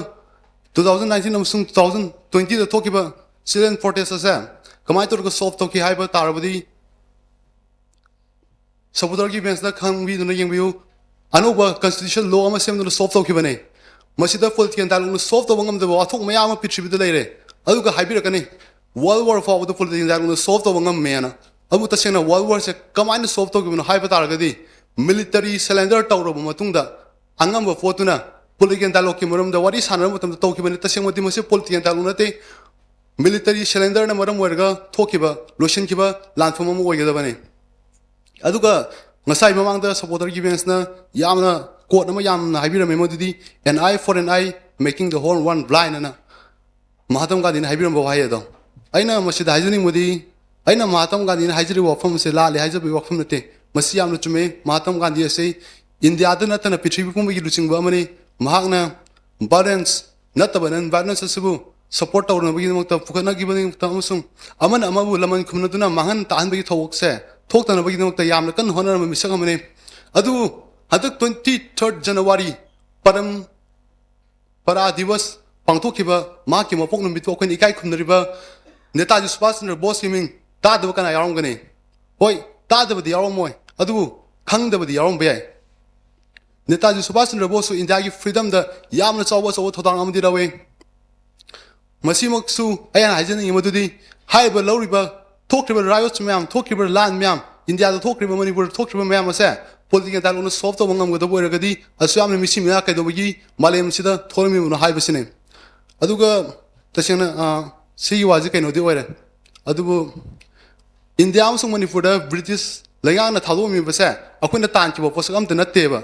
ꯇꯨ ꯊꯥꯎꯖꯟ ꯅꯥꯏꯟꯇꯤꯟ ꯑꯃꯁꯨꯡ ꯇꯨ ꯊꯥꯎꯖꯟ ꯇ꯭ꯋꯦꯟꯇꯤꯗ ꯊꯣꯛꯈꯤꯕ ꯆꯤꯜꯗ꯭ꯔꯦꯟ ꯄ꯭ꯔꯣꯇꯦꯁ ꯑꯁꯦ ꯀꯃꯥꯏꯅ ꯇꯧꯔꯒ ꯁꯣꯜꯕ ꯇꯧꯈꯤ ꯍꯥꯏꯕ ꯇꯥꯔꯕꯗꯤ, ꯁꯄꯣꯔꯇꯔꯒꯤ ꯕꯦꯟꯁꯅ ꯈꯪꯕꯤꯗꯨꯅ ꯌꯦꯡꯕꯤꯌꯨ꯫ ꯑꯅꯧꯕ ꯀꯟꯁꯇꯤꯇ꯭ꯌꯨꯁꯟ ꯂꯣ ꯑꯃ ꯁꯦꯝꯗꯨꯅ ꯁꯣꯜꯕ ꯇꯧꯈꯤꯕꯅꯦ꯫ ꯃꯁꯤꯗ ꯄꯣꯂꯤꯇꯤꯀꯦꯜ ꯗꯥꯏꯂꯣꯛꯅ ꯁꯣꯜꯕ ꯇꯧꯕ ꯉꯝꯗꯕ ꯋꯥꯊꯣꯛ ꯃꯌꯥꯝ ꯑꯃ ꯄ꯭ꯔꯤꯊꯤꯕꯤꯗ ꯂꯩꯔꯦ꯫ ꯑꯗꯨꯒ ꯍꯥꯏꯕꯤꯔꯛꯀꯅꯤ, ꯋꯥꯔꯜ ꯋꯥꯔ ꯐꯥꯎꯕꯗ ꯄꯣꯂꯤꯇꯤꯀꯦꯜ ꯗꯥꯏꯂꯣꯛꯅ ꯁꯣꯜꯕ ꯇꯧꯕ ꯉꯝꯃꯦꯅ꯫ ꯑꯗꯨꯕꯨ ꯇꯁꯦꯡꯅ ꯋꯥꯔꯜ ꯋꯥꯔꯁꯦ ꯀꯃꯥꯏꯅ ꯁꯣꯜꯕ ꯇꯧꯈꯤꯕꯅꯣ ꯍꯥꯏꯕ ꯇꯥꯔꯒꯗꯤ, ꯃꯤꯂꯤꯇꯔꯤ ꯁꯔꯦꯟꯗꯔ ꯇꯧꯔꯕ ꯃꯇꯨꯡꯗ ꯑꯉꯝꯕ ꯄꯣꯠꯇꯨꯅ ꯄꯣꯂꯤꯇꯤꯀꯦꯜ ꯗꯥꯏꯂꯣꯛꯀꯤ ꯃꯔꯝꯗ ꯋꯥꯔꯤ ꯁꯥꯟꯅꯔꯕ ꯃꯇꯝꯗ ꯇꯧꯈꯤꯕꯅꯤ꯫ ꯇꯁꯦꯡꯕꯗꯤ ꯃꯁꯤ ꯄꯣꯂꯤꯇꯤꯀꯦꯜ ꯗꯥꯏꯂꯣꯛ ꯅꯠꯇꯦ, ꯃꯤꯂꯤꯇꯔꯤ ꯁꯔꯦꯟꯗꯔꯅ ꯃꯔꯝ ꯑꯣꯏꯔꯒ ꯊꯣꯛꯈꯤꯕ, ꯂꯣꯏꯁꯤꯟꯈꯤꯕ ꯂꯥꯟꯐꯝ ꯑꯃ ꯑꯣꯏꯒꯗꯕꯅꯤ꯫ ꯑꯗꯨꯒ ꯉꯁꯥꯏ ꯃꯃꯥꯡꯗ ꯁꯄꯣꯔꯇꯔꯒꯤ ꯕꯦꯟꯁꯅ ꯌꯥꯝꯅ ꯀꯣꯠ ꯑꯃ ꯌꯥꯝꯅ ꯍꯥꯏꯕꯤꯔꯝꯃꯦ, ꯃꯗꯨꯗꯤ "An eye for an eye, making the whole one blind" ꯑꯅ ꯃꯍꯥꯇꯃ ꯒꯥꯟꯙꯤꯅ ꯍꯥꯏꯕꯤꯔꯝꯕ ꯋꯥꯍꯩ ꯑꯗꯣ꯫ ꯑꯩꯅ ꯃꯁꯤꯗ ꯍꯥꯏꯖꯅꯤꯡꯕꯗꯤ, ꯑꯩꯅ ꯃꯍꯥꯇꯃ ꯒꯥꯟꯙꯤꯅ ꯍꯥꯏꯖꯔꯤꯕ ꯋꯥꯐꯝ ꯑꯁꯦ ꯂꯥꯜꯂꯦ ꯍꯥꯏꯖꯕꯒꯤ ꯋꯥꯐꯝ ꯅꯠꯇꯦ꯫ ꯃꯁꯤ ꯌꯥꯝꯅ ꯆꯨꯝꯃꯦ꯫ ꯃꯍꯥꯇꯃ ꯒꯥꯟꯙꯤ ꯑꯁꯤ ꯏꯟꯗꯤꯌꯥꯗ ꯅꯠꯇꯅ ꯄ꯭ꯔꯤꯊꯤꯕꯤ ꯄꯨꯝꯕꯒꯤ ꯂꯨꯆꯤꯡꯕ ꯑꯃꯅꯤ꯫ ꯃꯍꯥꯛꯅ ꯚꯥꯏꯂꯦꯟꯁ ꯅꯠꯇꯕ ꯅꯟ ꯚꯥꯏꯂꯦꯟꯁ ꯑꯁꯤꯕꯨ ꯁꯄꯣꯔꯠ ꯇꯧꯅꯕꯒꯤꯗꯃꯛꯇ, ꯄꯨꯈꯠꯅꯈꯤꯕꯒꯤꯗꯃꯛꯇ ꯑꯃꯁꯨꯡ ꯑꯃꯅ ꯑꯃꯕꯨ ꯂꯃꯟ ꯈꯨꯝꯅꯗꯨꯅ ꯃꯥꯡꯍꯟ ꯇꯥꯍꯟꯕꯒꯤ ꯊꯧꯑꯣꯛꯁꯦ ꯊꯣꯛꯇꯅꯕꯒꯤꯗꯃꯛꯇ ꯌꯥꯝꯅ ꯀꯟꯅ ꯍꯣꯠꯅꯔꯝꯕ ꯃꯤꯁꯛ ꯑꯃꯅꯤ꯫ ꯑꯗꯨꯕꯨ ꯍꯟꯗꯛ twenty third January ꯄꯔꯝ ꯄꯔꯥ ꯗꯤꯕꯁ ꯄꯥꯡꯊꯣꯛꯈꯤꯕ ꯃꯍꯥꯛꯀꯤ ꯃꯄꯣꯛ ꯅꯨꯃꯤꯠꯄꯨ ꯑꯩꯈꯣꯏꯅ ꯏꯀꯥꯏ ꯈꯨꯝꯅꯔꯤꯕ ꯅꯦꯇꯥꯖꯤ ꯁꯨꯚꯥꯁ ꯆꯟꯗ꯭ꯔ ꯕꯣꯁꯀꯤ ꯃꯤꯡ ꯇꯥꯗꯕ ꯀꯅꯥ ꯌꯥꯎꯔꯝꯒꯅꯤ? ꯍꯣꯏ, ꯇꯥꯗꯕꯗꯤ ꯌꯥꯎꯔꯝꯃꯣꯏ, ꯑꯗꯨꯕꯨ ꯈꯪꯗꯕꯗꯤ ꯌꯥꯎꯔꯝꯕ ꯌꯥꯏ꯫ ꯅꯦꯇꯥꯖꯤ ꯁꯨꯚꯥꯁ ꯆꯟꯗ꯭ꯔ ꯕꯣꯁꯁꯨ ꯏꯟꯗꯤꯌꯥꯒꯤ ꯐ꯭ꯔꯤꯗꯝꯗ ꯌꯥꯝꯅ ꯆꯥꯎꯕ, ꯑꯆꯧꯕ ꯊꯧꯗꯥꯡ ꯑꯃꯗꯤ ꯂꯧꯏ꯫ ꯃꯁꯤꯃꯛꯁꯨ ꯑꯩꯅ ꯍꯥꯏꯖꯅꯤꯡꯉꯤ ꯃꯗꯨꯗꯤ, ꯍꯥꯏꯔꯤꯕ ꯂꯧꯔꯤꯕ, ꯊꯣꯛꯈ꯭ꯔꯤꯕ ꯔꯥꯏꯑꯣꯠꯁ ꯃꯌꯥꯝ, ꯊꯣꯛꯈ꯭ꯔꯤꯕ ꯂꯥꯟ ꯃꯌꯥꯝ, ꯏꯟꯗꯤꯌꯥꯗ ꯊꯣꯛꯈ꯭ꯔꯤꯕ, ꯃꯅꯤꯄꯨꯔꯗ ꯊꯣꯛꯈ꯭ꯔꯤꯕ ꯃꯌꯥꯝ ꯑꯁꯦ ꯄꯣꯂꯤꯇꯤꯀꯦꯜ ꯗꯥꯏꯂꯣꯛꯅ ꯁꯣꯜꯕ ꯇꯧꯕ ꯉꯝꯒꯗꯕ ꯑꯣꯏꯔꯒꯗꯤ, ꯑꯁꯨꯛ ꯌꯥꯝꯅ ꯃꯤꯁꯤ ꯃꯤꯅꯥ ꯀꯩꯗꯧꯕꯒꯤ ꯃꯥꯂꯦꯝꯁꯤꯗ ꯊꯣꯛꯂꯝꯃꯤꯕꯅꯣ ꯍꯥꯏꯕꯁꯤꯅꯤ꯫ ꯑꯗꯨꯒ ꯇꯁꯦꯡꯅ, ꯑ, ꯁꯤꯒꯤ ꯋꯥꯁꯤ ꯀꯩꯅꯣꯗꯤ ꯑꯣꯏꯔꯦ, ꯑꯗꯨꯕꯨ ꯏꯟꯗꯤꯌꯥ ꯑꯃꯁꯨꯡ ꯃꯅꯤꯄꯨꯔꯗ ꯕ꯭ꯔꯤꯇꯤꯁ ꯂꯩꯉꯥꯛꯅ ꯊꯥꯗꯣꯛꯑꯝꯃꯤꯕꯁꯦ ꯑꯩꯈꯣꯏꯅ ꯇꯥꯟꯈꯤꯕ ꯄꯣꯠꯁꯛ ꯑꯝꯇ ꯅꯠꯇꯦꯕ꯫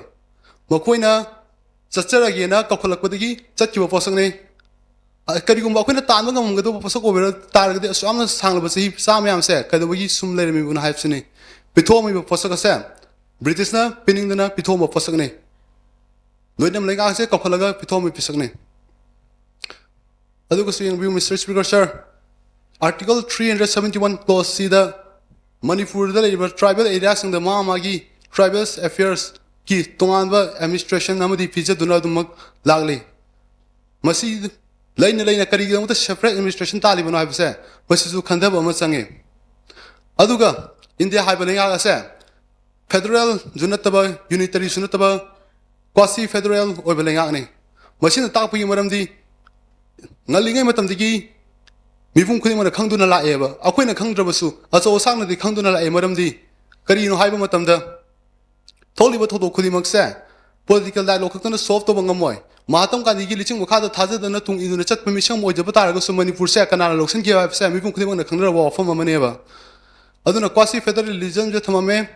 ꯃꯈꯣꯏꯅ ꯆꯠꯆꯔꯒꯦꯅ ꯀꯧꯈꯠꯂꯛꯄꯗꯒꯤ ꯆꯠꯈꯤꯕ ꯄꯣꯠꯁꯛꯅꯤ꯫ ꯑ, ꯀꯔꯤꯒꯨꯝꯕ ꯑꯩꯈꯣꯏꯅ ꯇꯥꯟꯕ ꯉꯝꯒꯗꯧꯕ ꯄꯣꯠꯁꯛ ꯑꯣꯏꯕ ꯇꯥꯔꯒꯗꯤ ꯑꯁꯨꯛ ꯌꯥꯝꯅ ꯁꯥꯡꯂꯕ ꯆꯍꯤ ꯆꯥ ꯃꯌꯥꯝꯁꯦ ꯀꯩꯗꯧꯕꯒꯤ ꯁꯨꯝ ꯂꯩꯔꯝꯃꯤꯕꯅꯣ ꯍꯥꯏꯕꯁꯤꯅꯤ꯫ ꯄꯤꯊꯣꯛꯑꯝꯃꯤꯕ ꯄꯣꯠꯁꯛ ꯑꯁꯦ ꯕ꯭ꯔꯤꯇꯤꯁꯅ ꯄꯤꯅꯤꯡꯗꯅ ꯄꯤꯊꯣꯛꯑꯝꯕ ꯄꯣꯠꯁꯛꯅꯤ꯫ ꯂꯣꯏꯅ ꯂꯩꯉꯥꯛꯁꯦ ꯀꯧꯈꯠꯂꯒ ꯄꯤꯊꯣꯛꯑꯝꯃꯤ ꯄꯤꯁꯛꯅꯤ꯫ ꯑꯗꯨꯒꯁꯨ ꯌꯦꯡꯕꯤꯌꯨ, Mister Speaker, Sir, Article three hundred seventy one clause C ꯗ ꯃꯅꯤꯄꯨꯔꯗ ꯂꯩꯔꯤꯕ tribal area ꯁꯤꯡꯗ ꯃꯥ ꯃꯥꯒꯤ tribal affairs ꯀꯤ ꯇꯣꯉꯥꯟꯕ administration ꯑꯃꯗꯤ ꯄꯤꯖꯗꯨꯅ ꯑꯗꯨꯃꯛ ꯂꯥꯛꯂꯤ꯫ ꯃꯁꯤ ꯂꯩꯅ ꯂꯩꯅ ꯀꯔꯤꯒꯤꯗꯃꯛꯇ separate administration ꯇꯥꯜꯂꯤꯕꯅꯣ ꯍꯥꯏꯕꯁꯦ ꯃꯁꯤꯁꯨ ꯈꯟꯊꯕ ꯑꯃ ꯆꯪꯉꯤ꯫ ꯑꯗꯨꯒ ꯏꯟꯗꯤꯌꯥ ꯍꯥꯏꯕ ꯂꯩꯉꯥꯛ ꯑꯁꯦ federal ꯁꯨ ꯅꯠꯇꯕ, unitary ꯁꯨ ꯅꯠꯇꯕ, quasi federal ꯑꯣꯏꯕ ꯂꯩꯉꯥꯛꯅꯤ꯫ ꯃꯁꯤꯅ ꯇꯥꯛꯄꯒꯤ ꯃꯔꯝꯗꯤ ꯉꯜꯂꯤꯉꯩ ꯃꯇꯝꯗꯒꯤ ꯃꯤꯄꯨꯝ ꯈꯨꯗꯤꯡꯃꯛꯅ ꯈꯪꯗꯨꯅ ꯂꯥꯛꯑꯦꯕ꯫ ꯑꯩꯈꯣꯏꯅ ꯈꯪꯗ꯭ꯔꯕꯁꯨ ꯑꯆꯧ ꯑꯁꯥꯡꯅꯗꯤ ꯈꯪꯗꯨꯅ ꯂꯥꯛꯑꯦ꯫ ꯃꯔꯝꯗꯤ ꯀꯔꯤꯅꯣ ꯍꯥꯏꯕ ꯃꯇꯝꯗ ꯊꯣꯛꯂꯤꯕ ꯊꯧꯗꯣꯛ ꯈꯨꯗꯤꯡꯃꯛꯁꯦ political dialogue ꯈꯛꯇꯅ solve ꯇꯧꯕ ꯉꯝꯃꯣꯏ꯫ ꯃꯍꯥꯇꯃ ꯒꯥꯟꯙꯤꯒꯤ ꯂꯤꯆꯤꯡ ꯃꯈꯥꯗ ꯊꯥꯖꯗꯅ ꯇꯨꯡ ꯏꯟꯗꯨꯅ ꯆꯠꯄ ꯃꯤꯁꯛ ꯑꯃ ꯑꯣꯏꯖꯕ ꯇꯥꯔꯒꯁꯨ ꯃꯅꯤꯄꯨꯔꯁꯦ ꯀꯅꯥꯅ ꯂꯧꯁꯤꯟꯈꯤꯕ ꯍꯥꯏꯕꯁꯦ ꯃꯤꯄꯨꯝ ꯈꯨꯗꯤꯡꯃꯛꯅ ꯈꯪꯅꯔꯕ ꯋꯥꯐꯝ ꯑꯃꯅꯦꯕ꯫ ꯑꯗꯨꯅ quasi federalism ꯁꯦ ꯊꯝꯃꯝꯃꯦ꯫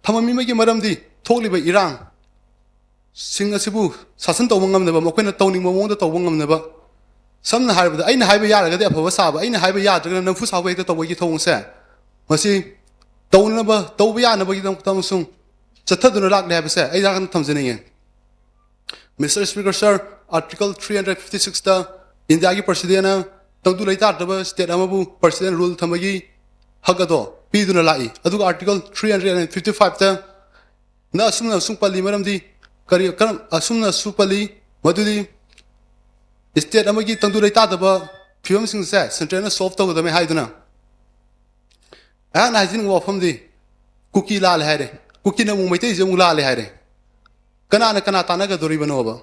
ꯊꯝꯃꯝꯃꯤꯕꯒꯤ ꯃꯔꯝꯗꯤ ꯊꯣꯛꯂꯤꯕ ꯏꯔꯥꯡ ꯁꯤꯡ ꯑꯁꯤꯕꯨ ꯁꯥꯁꯟ ꯇꯧꯕ ꯉꯝꯅꯕ, ꯃꯈꯣꯏꯅ ꯇꯧꯅꯤꯡꯕ ꯃꯑꯣꯡꯗ ꯇꯧꯕ ꯉꯝꯅꯕ, ꯁꯝꯅ ꯍꯥꯏꯔꯕꯗ ꯑꯩꯅ ꯍꯥꯏꯕ ꯌꯥꯔꯒꯗꯤ ꯑꯐꯕ ꯁꯥꯕ, ꯑꯩꯅ ꯍꯥꯏꯕ ꯌꯥꯗ꯭ꯔꯒꯅ ꯅꯝꯐꯨ ꯁꯥꯕ ꯍꯦꯛꯇ ꯇꯧꯕꯒꯤ ꯊꯧꯑꯣꯡꯁꯦ, ꯃꯁꯤ ꯇꯧꯅꯕ, ꯇꯧꯕ ꯌꯥꯅꯕꯒꯤꯗꯃꯛꯇ ꯑꯃꯁꯨꯡ ꯆꯠꯊꯗꯨꯅ ꯂꯥꯛꯂꯦ ꯍꯥꯏꯕꯁꯦ ꯑꯩ ꯌꯥꯝꯅ ꯊꯝꯖꯅꯤꯡꯉꯦ꯫ Mister Speaker, Sir, Article three hundred fifty six ꯇ ꯏꯟꯗꯤꯌꯥꯒꯤ ꯄ꯭ꯔꯁꯤꯗꯦꯟꯅ ꯇꯪꯗꯨ ꯂꯩꯇꯥꯗꯕ state ꯑꯃꯕꯨ president rule ꯊꯝꯕꯒꯤ ꯍꯛ ꯑꯗꯣ ꯄꯤꯗꯨꯅ ꯂꯥꯛꯏ꯫ ꯑꯗꯨꯒ Article three hundred fifty five ꯇ ꯅ ꯑꯁꯨꯝꯅ ꯑꯁꯨꯝ ꯄꯜꯂꯤ꯫ ꯃꯔꯝꯗꯤ ꯀꯔꯤ, ꯀꯔꯝ, ꯑꯁꯨꯝꯅ ꯑꯁꯨꯛ ꯄꯜꯂꯤ, ꯃꯗꯨꯗꯤ state ꯑꯃꯒꯤ ꯇꯪꯗꯨ ꯂꯩꯇꯥꯗꯕ ꯐꯤꯕꯝꯁꯤꯡꯁꯦ central ꯅ solve ꯇꯧꯒꯗꯕꯅꯤ ꯍꯥꯏꯗꯨꯅ꯫ ꯑꯩꯍꯥꯛꯅ ꯍꯥꯏꯖꯅꯤꯡꯕ ꯋꯥꯐꯝꯗꯤ ꯀꯨꯀꯤ ꯂꯥꯜꯂꯦ ꯍꯥꯏꯔꯦ, ꯀꯨꯀꯤꯅ ꯑꯃꯨꯛ ꯃꯩꯇꯩꯁꯦ ꯑꯃꯨꯛ ꯂꯥꯜꯂꯦ ꯍꯥꯏꯔꯦ꯫ ꯀꯅꯥꯅ ꯀꯅꯥ ꯇꯥꯟꯅꯒꯗꯧꯔꯤꯕꯅꯣꯕ?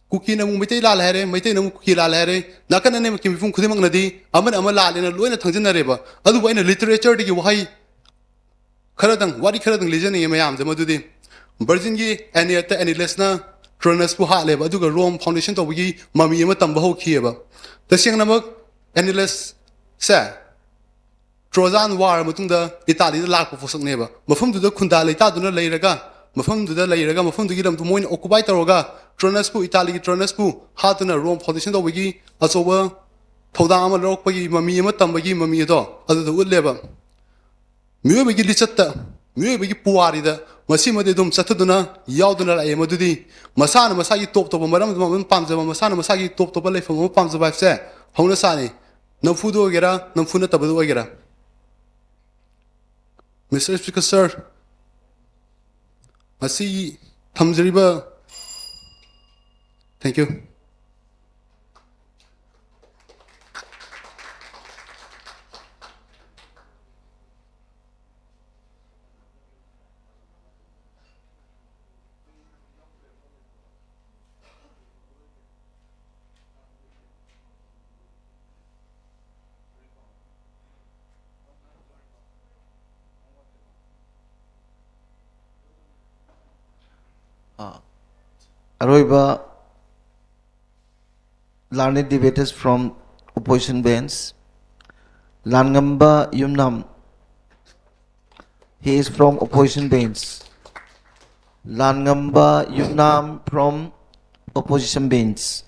ꯀꯨꯀꯤꯅ ꯑꯃꯨꯛ ꯃꯩꯇꯩ ꯂꯥꯜꯂꯦ ꯍꯥꯏꯔꯦ, ꯃꯩꯇꯩꯅ ꯑꯃꯨꯛ ꯀꯨꯀꯤ ꯂꯥꯜꯂꯦ ꯍꯥꯏꯔꯦ꯫ ꯅꯥꯀꯟ ꯑꯅꯤꯃꯛꯀꯤ ꯃꯤꯄꯨꯝ ꯈꯨꯗꯤꯡꯃꯛꯅꯗꯤ ꯑꯃꯅ ꯑꯃ ꯂꯥꯜꯂꯦꯅ ꯂꯣꯏꯅ ꯊꯪꯖꯤꯟꯅꯔꯦꯕ꯫ ꯑꯗꯨꯕꯨ ꯑꯩꯅ literature ꯗꯒꯤ ꯋꯥꯍꯩ ꯈꯔꯗꯪ, ꯋꯥꯔꯤ ꯈꯔꯗꯪ ꯂꯤꯖꯅꯤꯡꯉꯤ ꯃꯌꯥꯝꯗ꯫ ꯃꯗꯨꯗꯤ Virgin ꯒꯤ Aeneid ꯇ Aeneas ꯅ Troilus ꯄꯨ ꯍꯥꯠꯂꯦꯕ, ꯑꯗꯨꯒ Rome foundation ꯇꯧꯕꯒꯤ ꯃꯃꯤ ꯑꯃ ꯇꯝꯕ ꯍꯧꯈꯤꯑꯕ꯫ ꯇꯁꯦꯡꯅꯃꯛ Aeneas ꯁꯦ ꯇ꯭ꯔꯣꯖꯥꯟ ꯋꯥꯔ ꯃꯇꯨꯡꯗ ꯏꯇꯥꯂꯤꯗ ꯂꯥꯛꯄ ꯄꯣꯠꯁꯛꯅꯦꯕ꯫ ꯃꯐꯝꯗꯨꯗ ꯈꯨꯟꯗꯥ ꯂꯩꯇꯥꯗꯨꯅ ꯂꯩꯔꯒ, ꯃꯐꯝꯗꯨꯗ ꯂꯩꯔꯒ ꯃꯐꯝꯗꯨꯒꯤ ꯂꯝꯗꯨ ꯃꯣꯏꯅ ꯑꯣꯀꯨꯄꯥꯏ ꯇꯧꯔꯒ ꯇ꯭ꯔꯣꯅꯁꯄꯨ, ꯏꯇꯥꯂꯤꯒꯤ ꯇ꯭ꯔꯣꯅꯁꯄꯨ ꯍꯥꯠꯇꯨꯅ ꯔꯣꯝ ꯐꯥꯎꯟꯗꯦꯁꯟ ꯇꯧꯕꯒꯤ ꯑꯆꯧꯕ ꯊꯧꯗꯥꯡ ꯑꯃ ꯂꯧꯔꯛꯄꯒꯤ ꯃꯃꯤ ꯑꯃ ꯇꯝꯕꯒꯤ ꯃꯃꯤ ꯑꯗꯣ ꯑꯗꯨꯗ ꯎꯠꯂꯦꯕ꯫ ꯃꯤꯑꯣꯏꯕꯒꯤ ꯂꯤꯆꯠꯇ, ꯃꯤꯑꯣꯏꯕꯒꯤ ꯄꯨꯋꯥꯔꯤꯗ ꯃꯁꯤꯃꯗꯤ ꯑꯗꯨꯝ ꯆꯠꯊꯗꯨꯅ ꯌꯥꯎꯗꯨꯅ ꯂꯥꯛꯑꯦ꯫ ꯃꯗꯨꯗꯤ ꯃꯁꯥꯅ ꯃꯁꯥꯒꯤ ꯇꯣꯞ ꯇꯣꯞꯄ ꯃꯔꯝ ꯑꯃ ꯑꯗꯨꯝ ꯄꯥꯝꯖꯕ, ꯃꯁꯥꯅ ꯃꯁꯥꯒꯤ ꯇꯣꯞ ꯇꯣꯞꯄ ꯂꯩꯐꯝ ꯑꯃ ꯄꯥꯝꯖꯕ ꯍꯥꯏꯕꯁꯦ ꯍꯧꯅ ꯁꯥꯅꯤ꯫ ꯅꯝꯐꯨꯗ ꯑꯣꯏꯒꯦꯔꯥ, ꯅꯝꯐꯨ ꯅꯠꯇꯕꯗ ꯑꯣꯏꯒꯦꯔꯥ꯫ Mister Speaker, sir, ꯃꯁꯤ ꯊꯝꯖꯔꯤꯕ, thank you꯫ ꯑꯥ, ꯑꯔꯣꯏꯕ learned debaters from opposition bench, Lanngamba Yumnam, he is from opposition bench. Lanngamba Yumnam from opposition bench.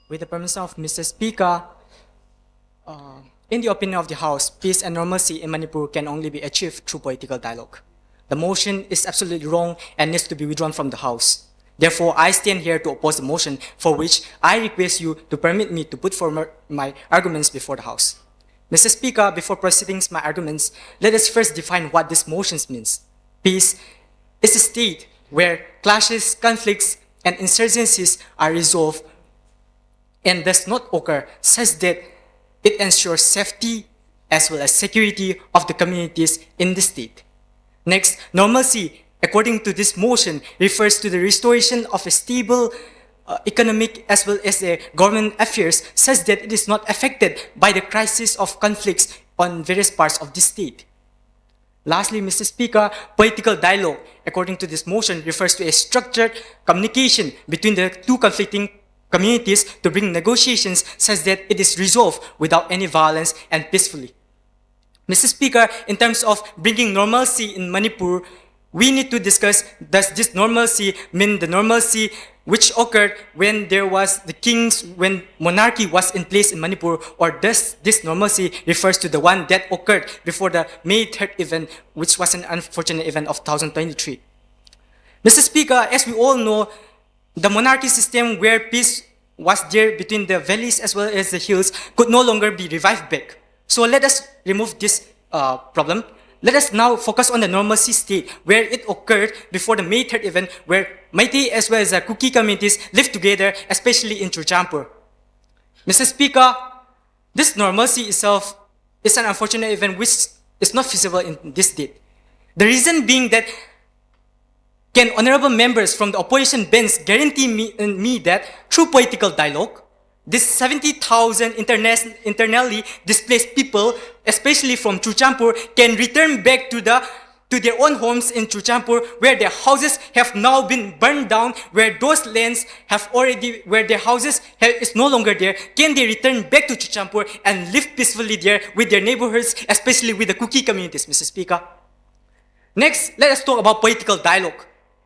With the permission of Mister Speaker, uh, in the opinion of the House, peace and normalcy in Manipur can only be achieved through political dialogue. The motion is absolutely wrong and needs to be withdrawn from the House. Therefore, I stand here to oppose the motion, for which I request you to permit me to put forward my arguments before the House. Mister Speaker, before proceeding my arguments, let us first define what this motion means. Peace is a state where clashes, conflicts, and insurgencies are resolved and does not occur, such that it ensures safety as well as security of the communities in the state. Next, normalcy, according to this motion, refers to the restoration of a stable uh, economic as well as the government affairs, such that it is not affected by the crisis of conflicts on various parts of the state. Lastly, Mister Speaker, political dialogue, according to this motion, refers to a structured communication between the two conflicting communities to bring negotiations such that it is resolved without any violence and peacefully. Mister Speaker, in terms of bringing normalcy in Manipur, we need to discuss, does this normalcy mean the normalcy which occurred when there was the king's, when monarchy was in place in Manipur, or does this normalcy refers to the one that occurred before the May third event, which was an unfortunate event of two thousand twenty-three? Mister Speaker, as we all know, the monarchy system where peace was there between the valleys as well as the hills could no longer be revived back. So let us remove this uh, problem. Let us now focus on the normalcy state where it occurred before the May third event, where Meitei as well as the Kuki communities lived together, especially in Churachandpur. Mister Speaker, this normalcy itself is an unfortunate event which is not feasible in this date. The reason being that, can honorable members from the opposition bench guarantee me, uh, me that through political dialogue, this seventy thousand interna-, internally displaced people, especially from Churachandpur, can return back to the to their own homes in Churachandpur, where their houses have now been burned down, where those lands have already, where their houses have, is no longer there? Can they return back to Churachandpur and live peacefully there with their neighborhoods, especially with the Kuki communities, Mister Speaker? Next, let us talk about political dialogue.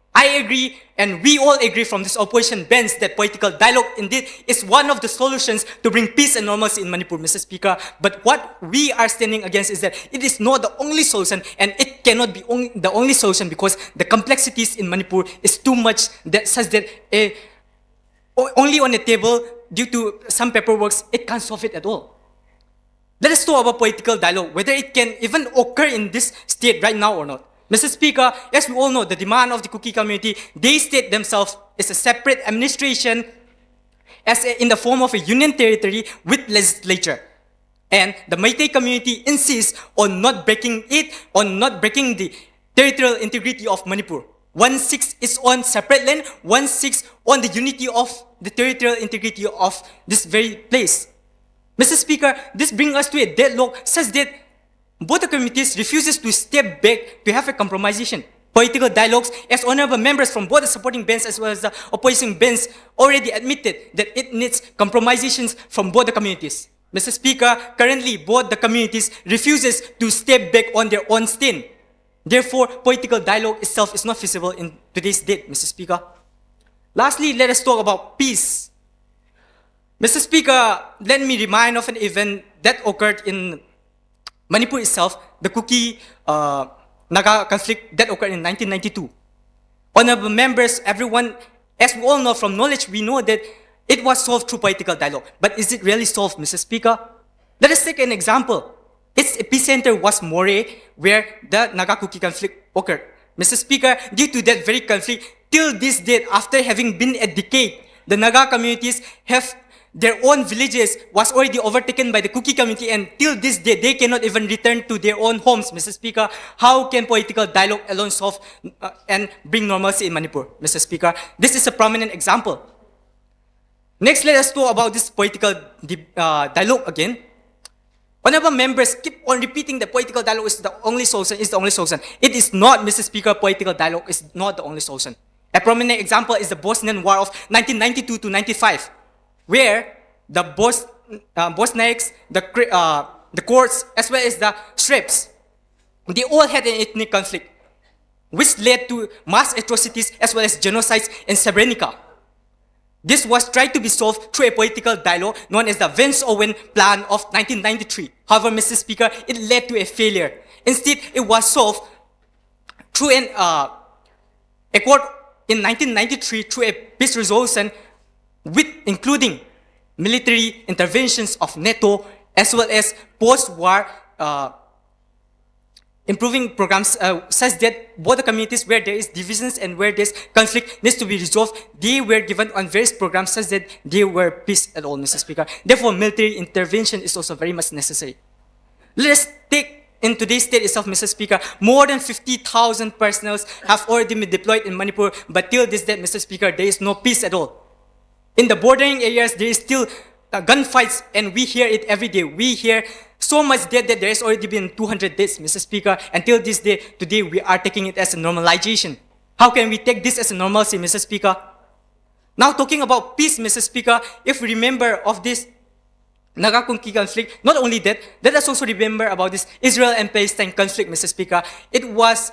I agree, and we all agree from this opposition bench, that political dialogue indeed is one of the solutions to bring peace and normalcy in Manipur, Mister Speaker. But what we are standing against is that it is not the only solution, and it cannot be on-, the only solution, because the complexities in Manipur is too much, that such that a, o-, only on a table due to some paperworks, it can't solve it at all. Let us talk about political dialogue, whether it can even occur in this state right now or not. Mister Speaker, as we all know, the demand of the Kuki community, they state themselves as a separate administration, as a, in the form of a union territory with legislature. And the Meitei community insists on not breaking it, on not breaking the territorial integrity of Manipur. One seeks its own separate land, one seeks on the unity of the territorial integrity of this very place. Mister Speaker, this brings us to a deadlock such that both the communities refuses to step back to have a compromisation. political dialogues, as honorable members from both the supporting bench as well as the opposing bench already admitted that it needs compromisations from both the communities. Mister Speaker, currently both the communities refuses to step back on their own stand. Therefore, political dialogue itself is not feasible in today's date, Mister Speaker. Lastly, let us talk about peace. Mister Speaker, let me remind of an event that occurred in Manipur itself, the Kuki uh, Naga conflict that occurred in nineteen ninety-two. Honorable members, everyone, as we all know from knowledge, we know that it was solved through political dialogue. But is it really solved, Mister Speaker? Let us take an example. Its epicenter was Moreh, where the Naga Kuki conflict occurred. Mister Speaker, due to that very conflict, till this date, after having been a decade, the Naga communities have their own villages was already overtaken by the Kuki community, and till this day they cannot even return to their own homes, Mister Speaker. How can political dialogue alone solve uh, and bring normalcy in Manipur, Mister Speaker? This is a prominent example. Next, let us talk about this political di- uh, dialogue again. Honorable members keep on repeating that political dialogue is the only solution, is the only solution. It is not, Mister Speaker, political dialogue is not the only solution. A prominent example is the Bosnian War of nineteen ninety-two to ninety-five, where the Bos- uh, Bosniaks, the, Kri- uh, the Kurds, as well as the Serbs, they all had an ethnic conflict, which led to mass atrocities as well as genocides in Srebrenica. This was tried to be solved through a political dialogue known as the Vance-Owen Plan of nineteen ninety-three. However, Mister Speaker, it led to a failure. Instead, it was solved through an uh, accord in nineteen ninety-three through a peace resolution with including military interventions of NATO as well as post-war uh, improving programs uh, such that both the communities where there is divisions and where there's conflict needs to be resolved. They were given on various programs such that they were peace at all, Mister Speaker. Therefore, military intervention is also very much necessary. Let us take in today's state itself, Mister Speaker, more than fifty thousand personnel have already been deployed in Manipur, but till this date, Mister Speaker, there is no peace at all. In the bordering areas, there is still uh, gunfights, and we hear it every day. We hear so much death that there has already been two hundred deaths, Mister Speaker. Until this day, today, we are taking it as a normalization. How can we take this as a normalcy, Mister Speaker? Now, talking about peace, Mister Speaker, if we remember of this Naga Kuki conflict, not only that, let us also remember about this Israel and Palestine conflict, Mister Speaker. It was,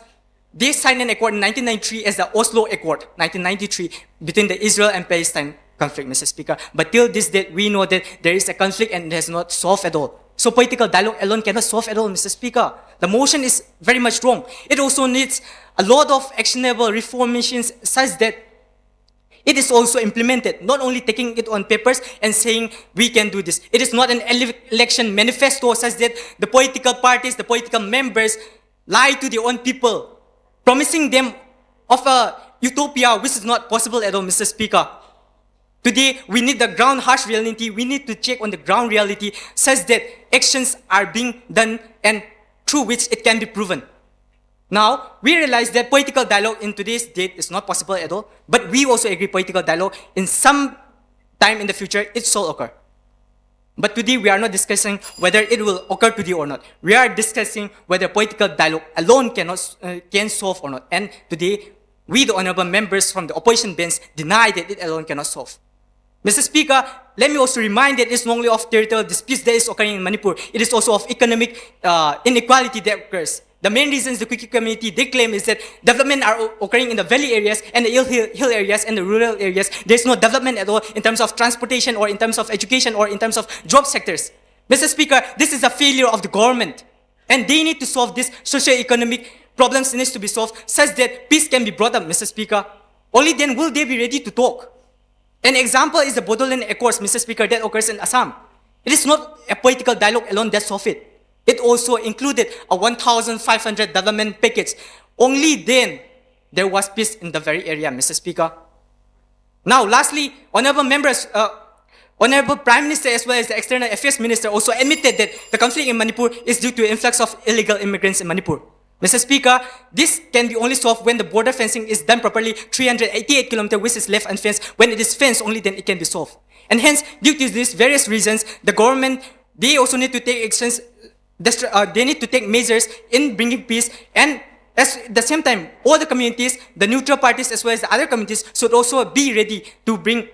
they signed an accord in nineteen ninety-three as the Oslo Accord, nineteen ninety-three, between the Israel and Palestine conflict, Mister Speaker. But till this date, we know that there is a conflict and it has not solved at all. So political dialogue alone cannot solve at all, Mister Speaker. The motion is very much wrong. It also needs a lot of actionable reformations such that it is also implemented, not only taking it on papers and saying we can do this. It is not an ele-, election manifesto such that the political parties, the political members lie to their own people, promising them of a utopia which is not possible at all, Mister Speaker. Today, we need the ground harsh reality. We need to check on the ground reality such that actions are being done and through which it can be proven. Now, we realize that political dialogue in today's date is not possible at all, but we also agree political dialogue in some time in the future, it shall occur. But today, we are not discussing whether it will occur today or not. We are discussing whether political dialogue alone cannot, uh, can solve or not. And today, we, the honorable members from the opposition bench, deny that it alone cannot solve. Mister Speaker, let me also remind that it's not only of territorial disputes that is occurring in Manipur. It is also of economic, uh, inequality that occurs. The main reasons the Kuki community, they claim, is that development are o-, occurring in the valley areas and the hill, hill, hill areas and the rural areas. There's no development at all in terms of transportation or in terms of education or in terms of job sectors. Mister Speaker, this is a failure of the government. And they need to solve this socio-economic problems needs to be solved such that peace can be brought up, Mister Speaker. Only then will they be ready to talk. An example is the Bodoland Accords, Mister Speaker, that occurs in Assam. It is not a political dialogue alone that solved it. It also included a one thousand five hundred development package. Only then there was peace in the very area, Mister Speaker. Now, lastly, honorable members, uh, honorable Prime Minister as well as the External Affairs Minister also admitted that the conflict in Manipur is due to influx of illegal immigrants in Manipur. Mister Speaker, this can be only solved when the border fencing is done properly, three hundred eighty-eight kilometer which is left unfenced. When it is fenced, only then it can be solved. And hence, due to these various reasons, the government, they also need to take actions, destru- uh, they need to take measures in bringing peace. And at the same time, all the communities, the neutral parties as well as the other communities, should also be ready to bring,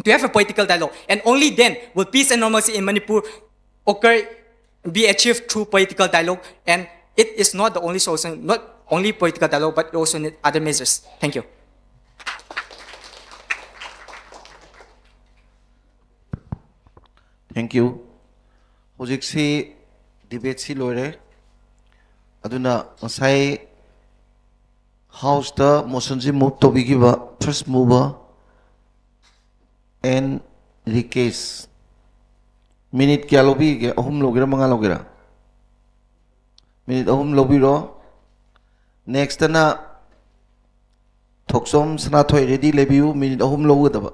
to have a political dialogue. And only then will peace and normalcy in Manipur occur, be achieved through political dialogue. And it is not the only solution, not only political dialogue, but we also need other measures. Thank you. Thank you. ꯍꯧꯖꯤꯛꯁꯤ ꯗꯤꯕꯦꯠꯁꯤ ꯂꯣꯏꯔꯦ꯫ ꯑꯗꯨꯅ ꯉꯁꯥꯏ ꯍꯥꯎꯁꯇ ꯃꯣꯁꯟꯁꯤ ꯃꯨꯚ ꯇꯧꯕꯤꯈꯤꯕ ꯐꯥꯔꯁ ꯃꯨꯚꯔ ꯑꯦꯟ ꯔꯤꯀꯦꯁ, ꯃꯤꯅꯤꯠ ꯀꯌꯥ ꯂꯧꯕꯤꯒꯦ? ꯑꯍꯨꯝ ꯂꯧꯒꯦꯔꯥ, ꯃꯉꯥ ꯂꯧꯒꯦꯔꯥ? ꯃꯤꯅꯤꯠ ꯑꯍꯨꯝ ꯂꯧꯕꯤꯔꯣ꯫ ꯅꯦꯛꯁꯇꯅ ꯊꯣꯛꯆꯣꯝ ꯁꯅꯥꯊꯣꯏ, ꯔꯦꯗꯤ ꯂꯩꯕꯤꯌꯨ, ꯃꯤꯅꯤꯠ ꯑꯍꯨꯝ ꯂꯧꯒꯗꯕ꯫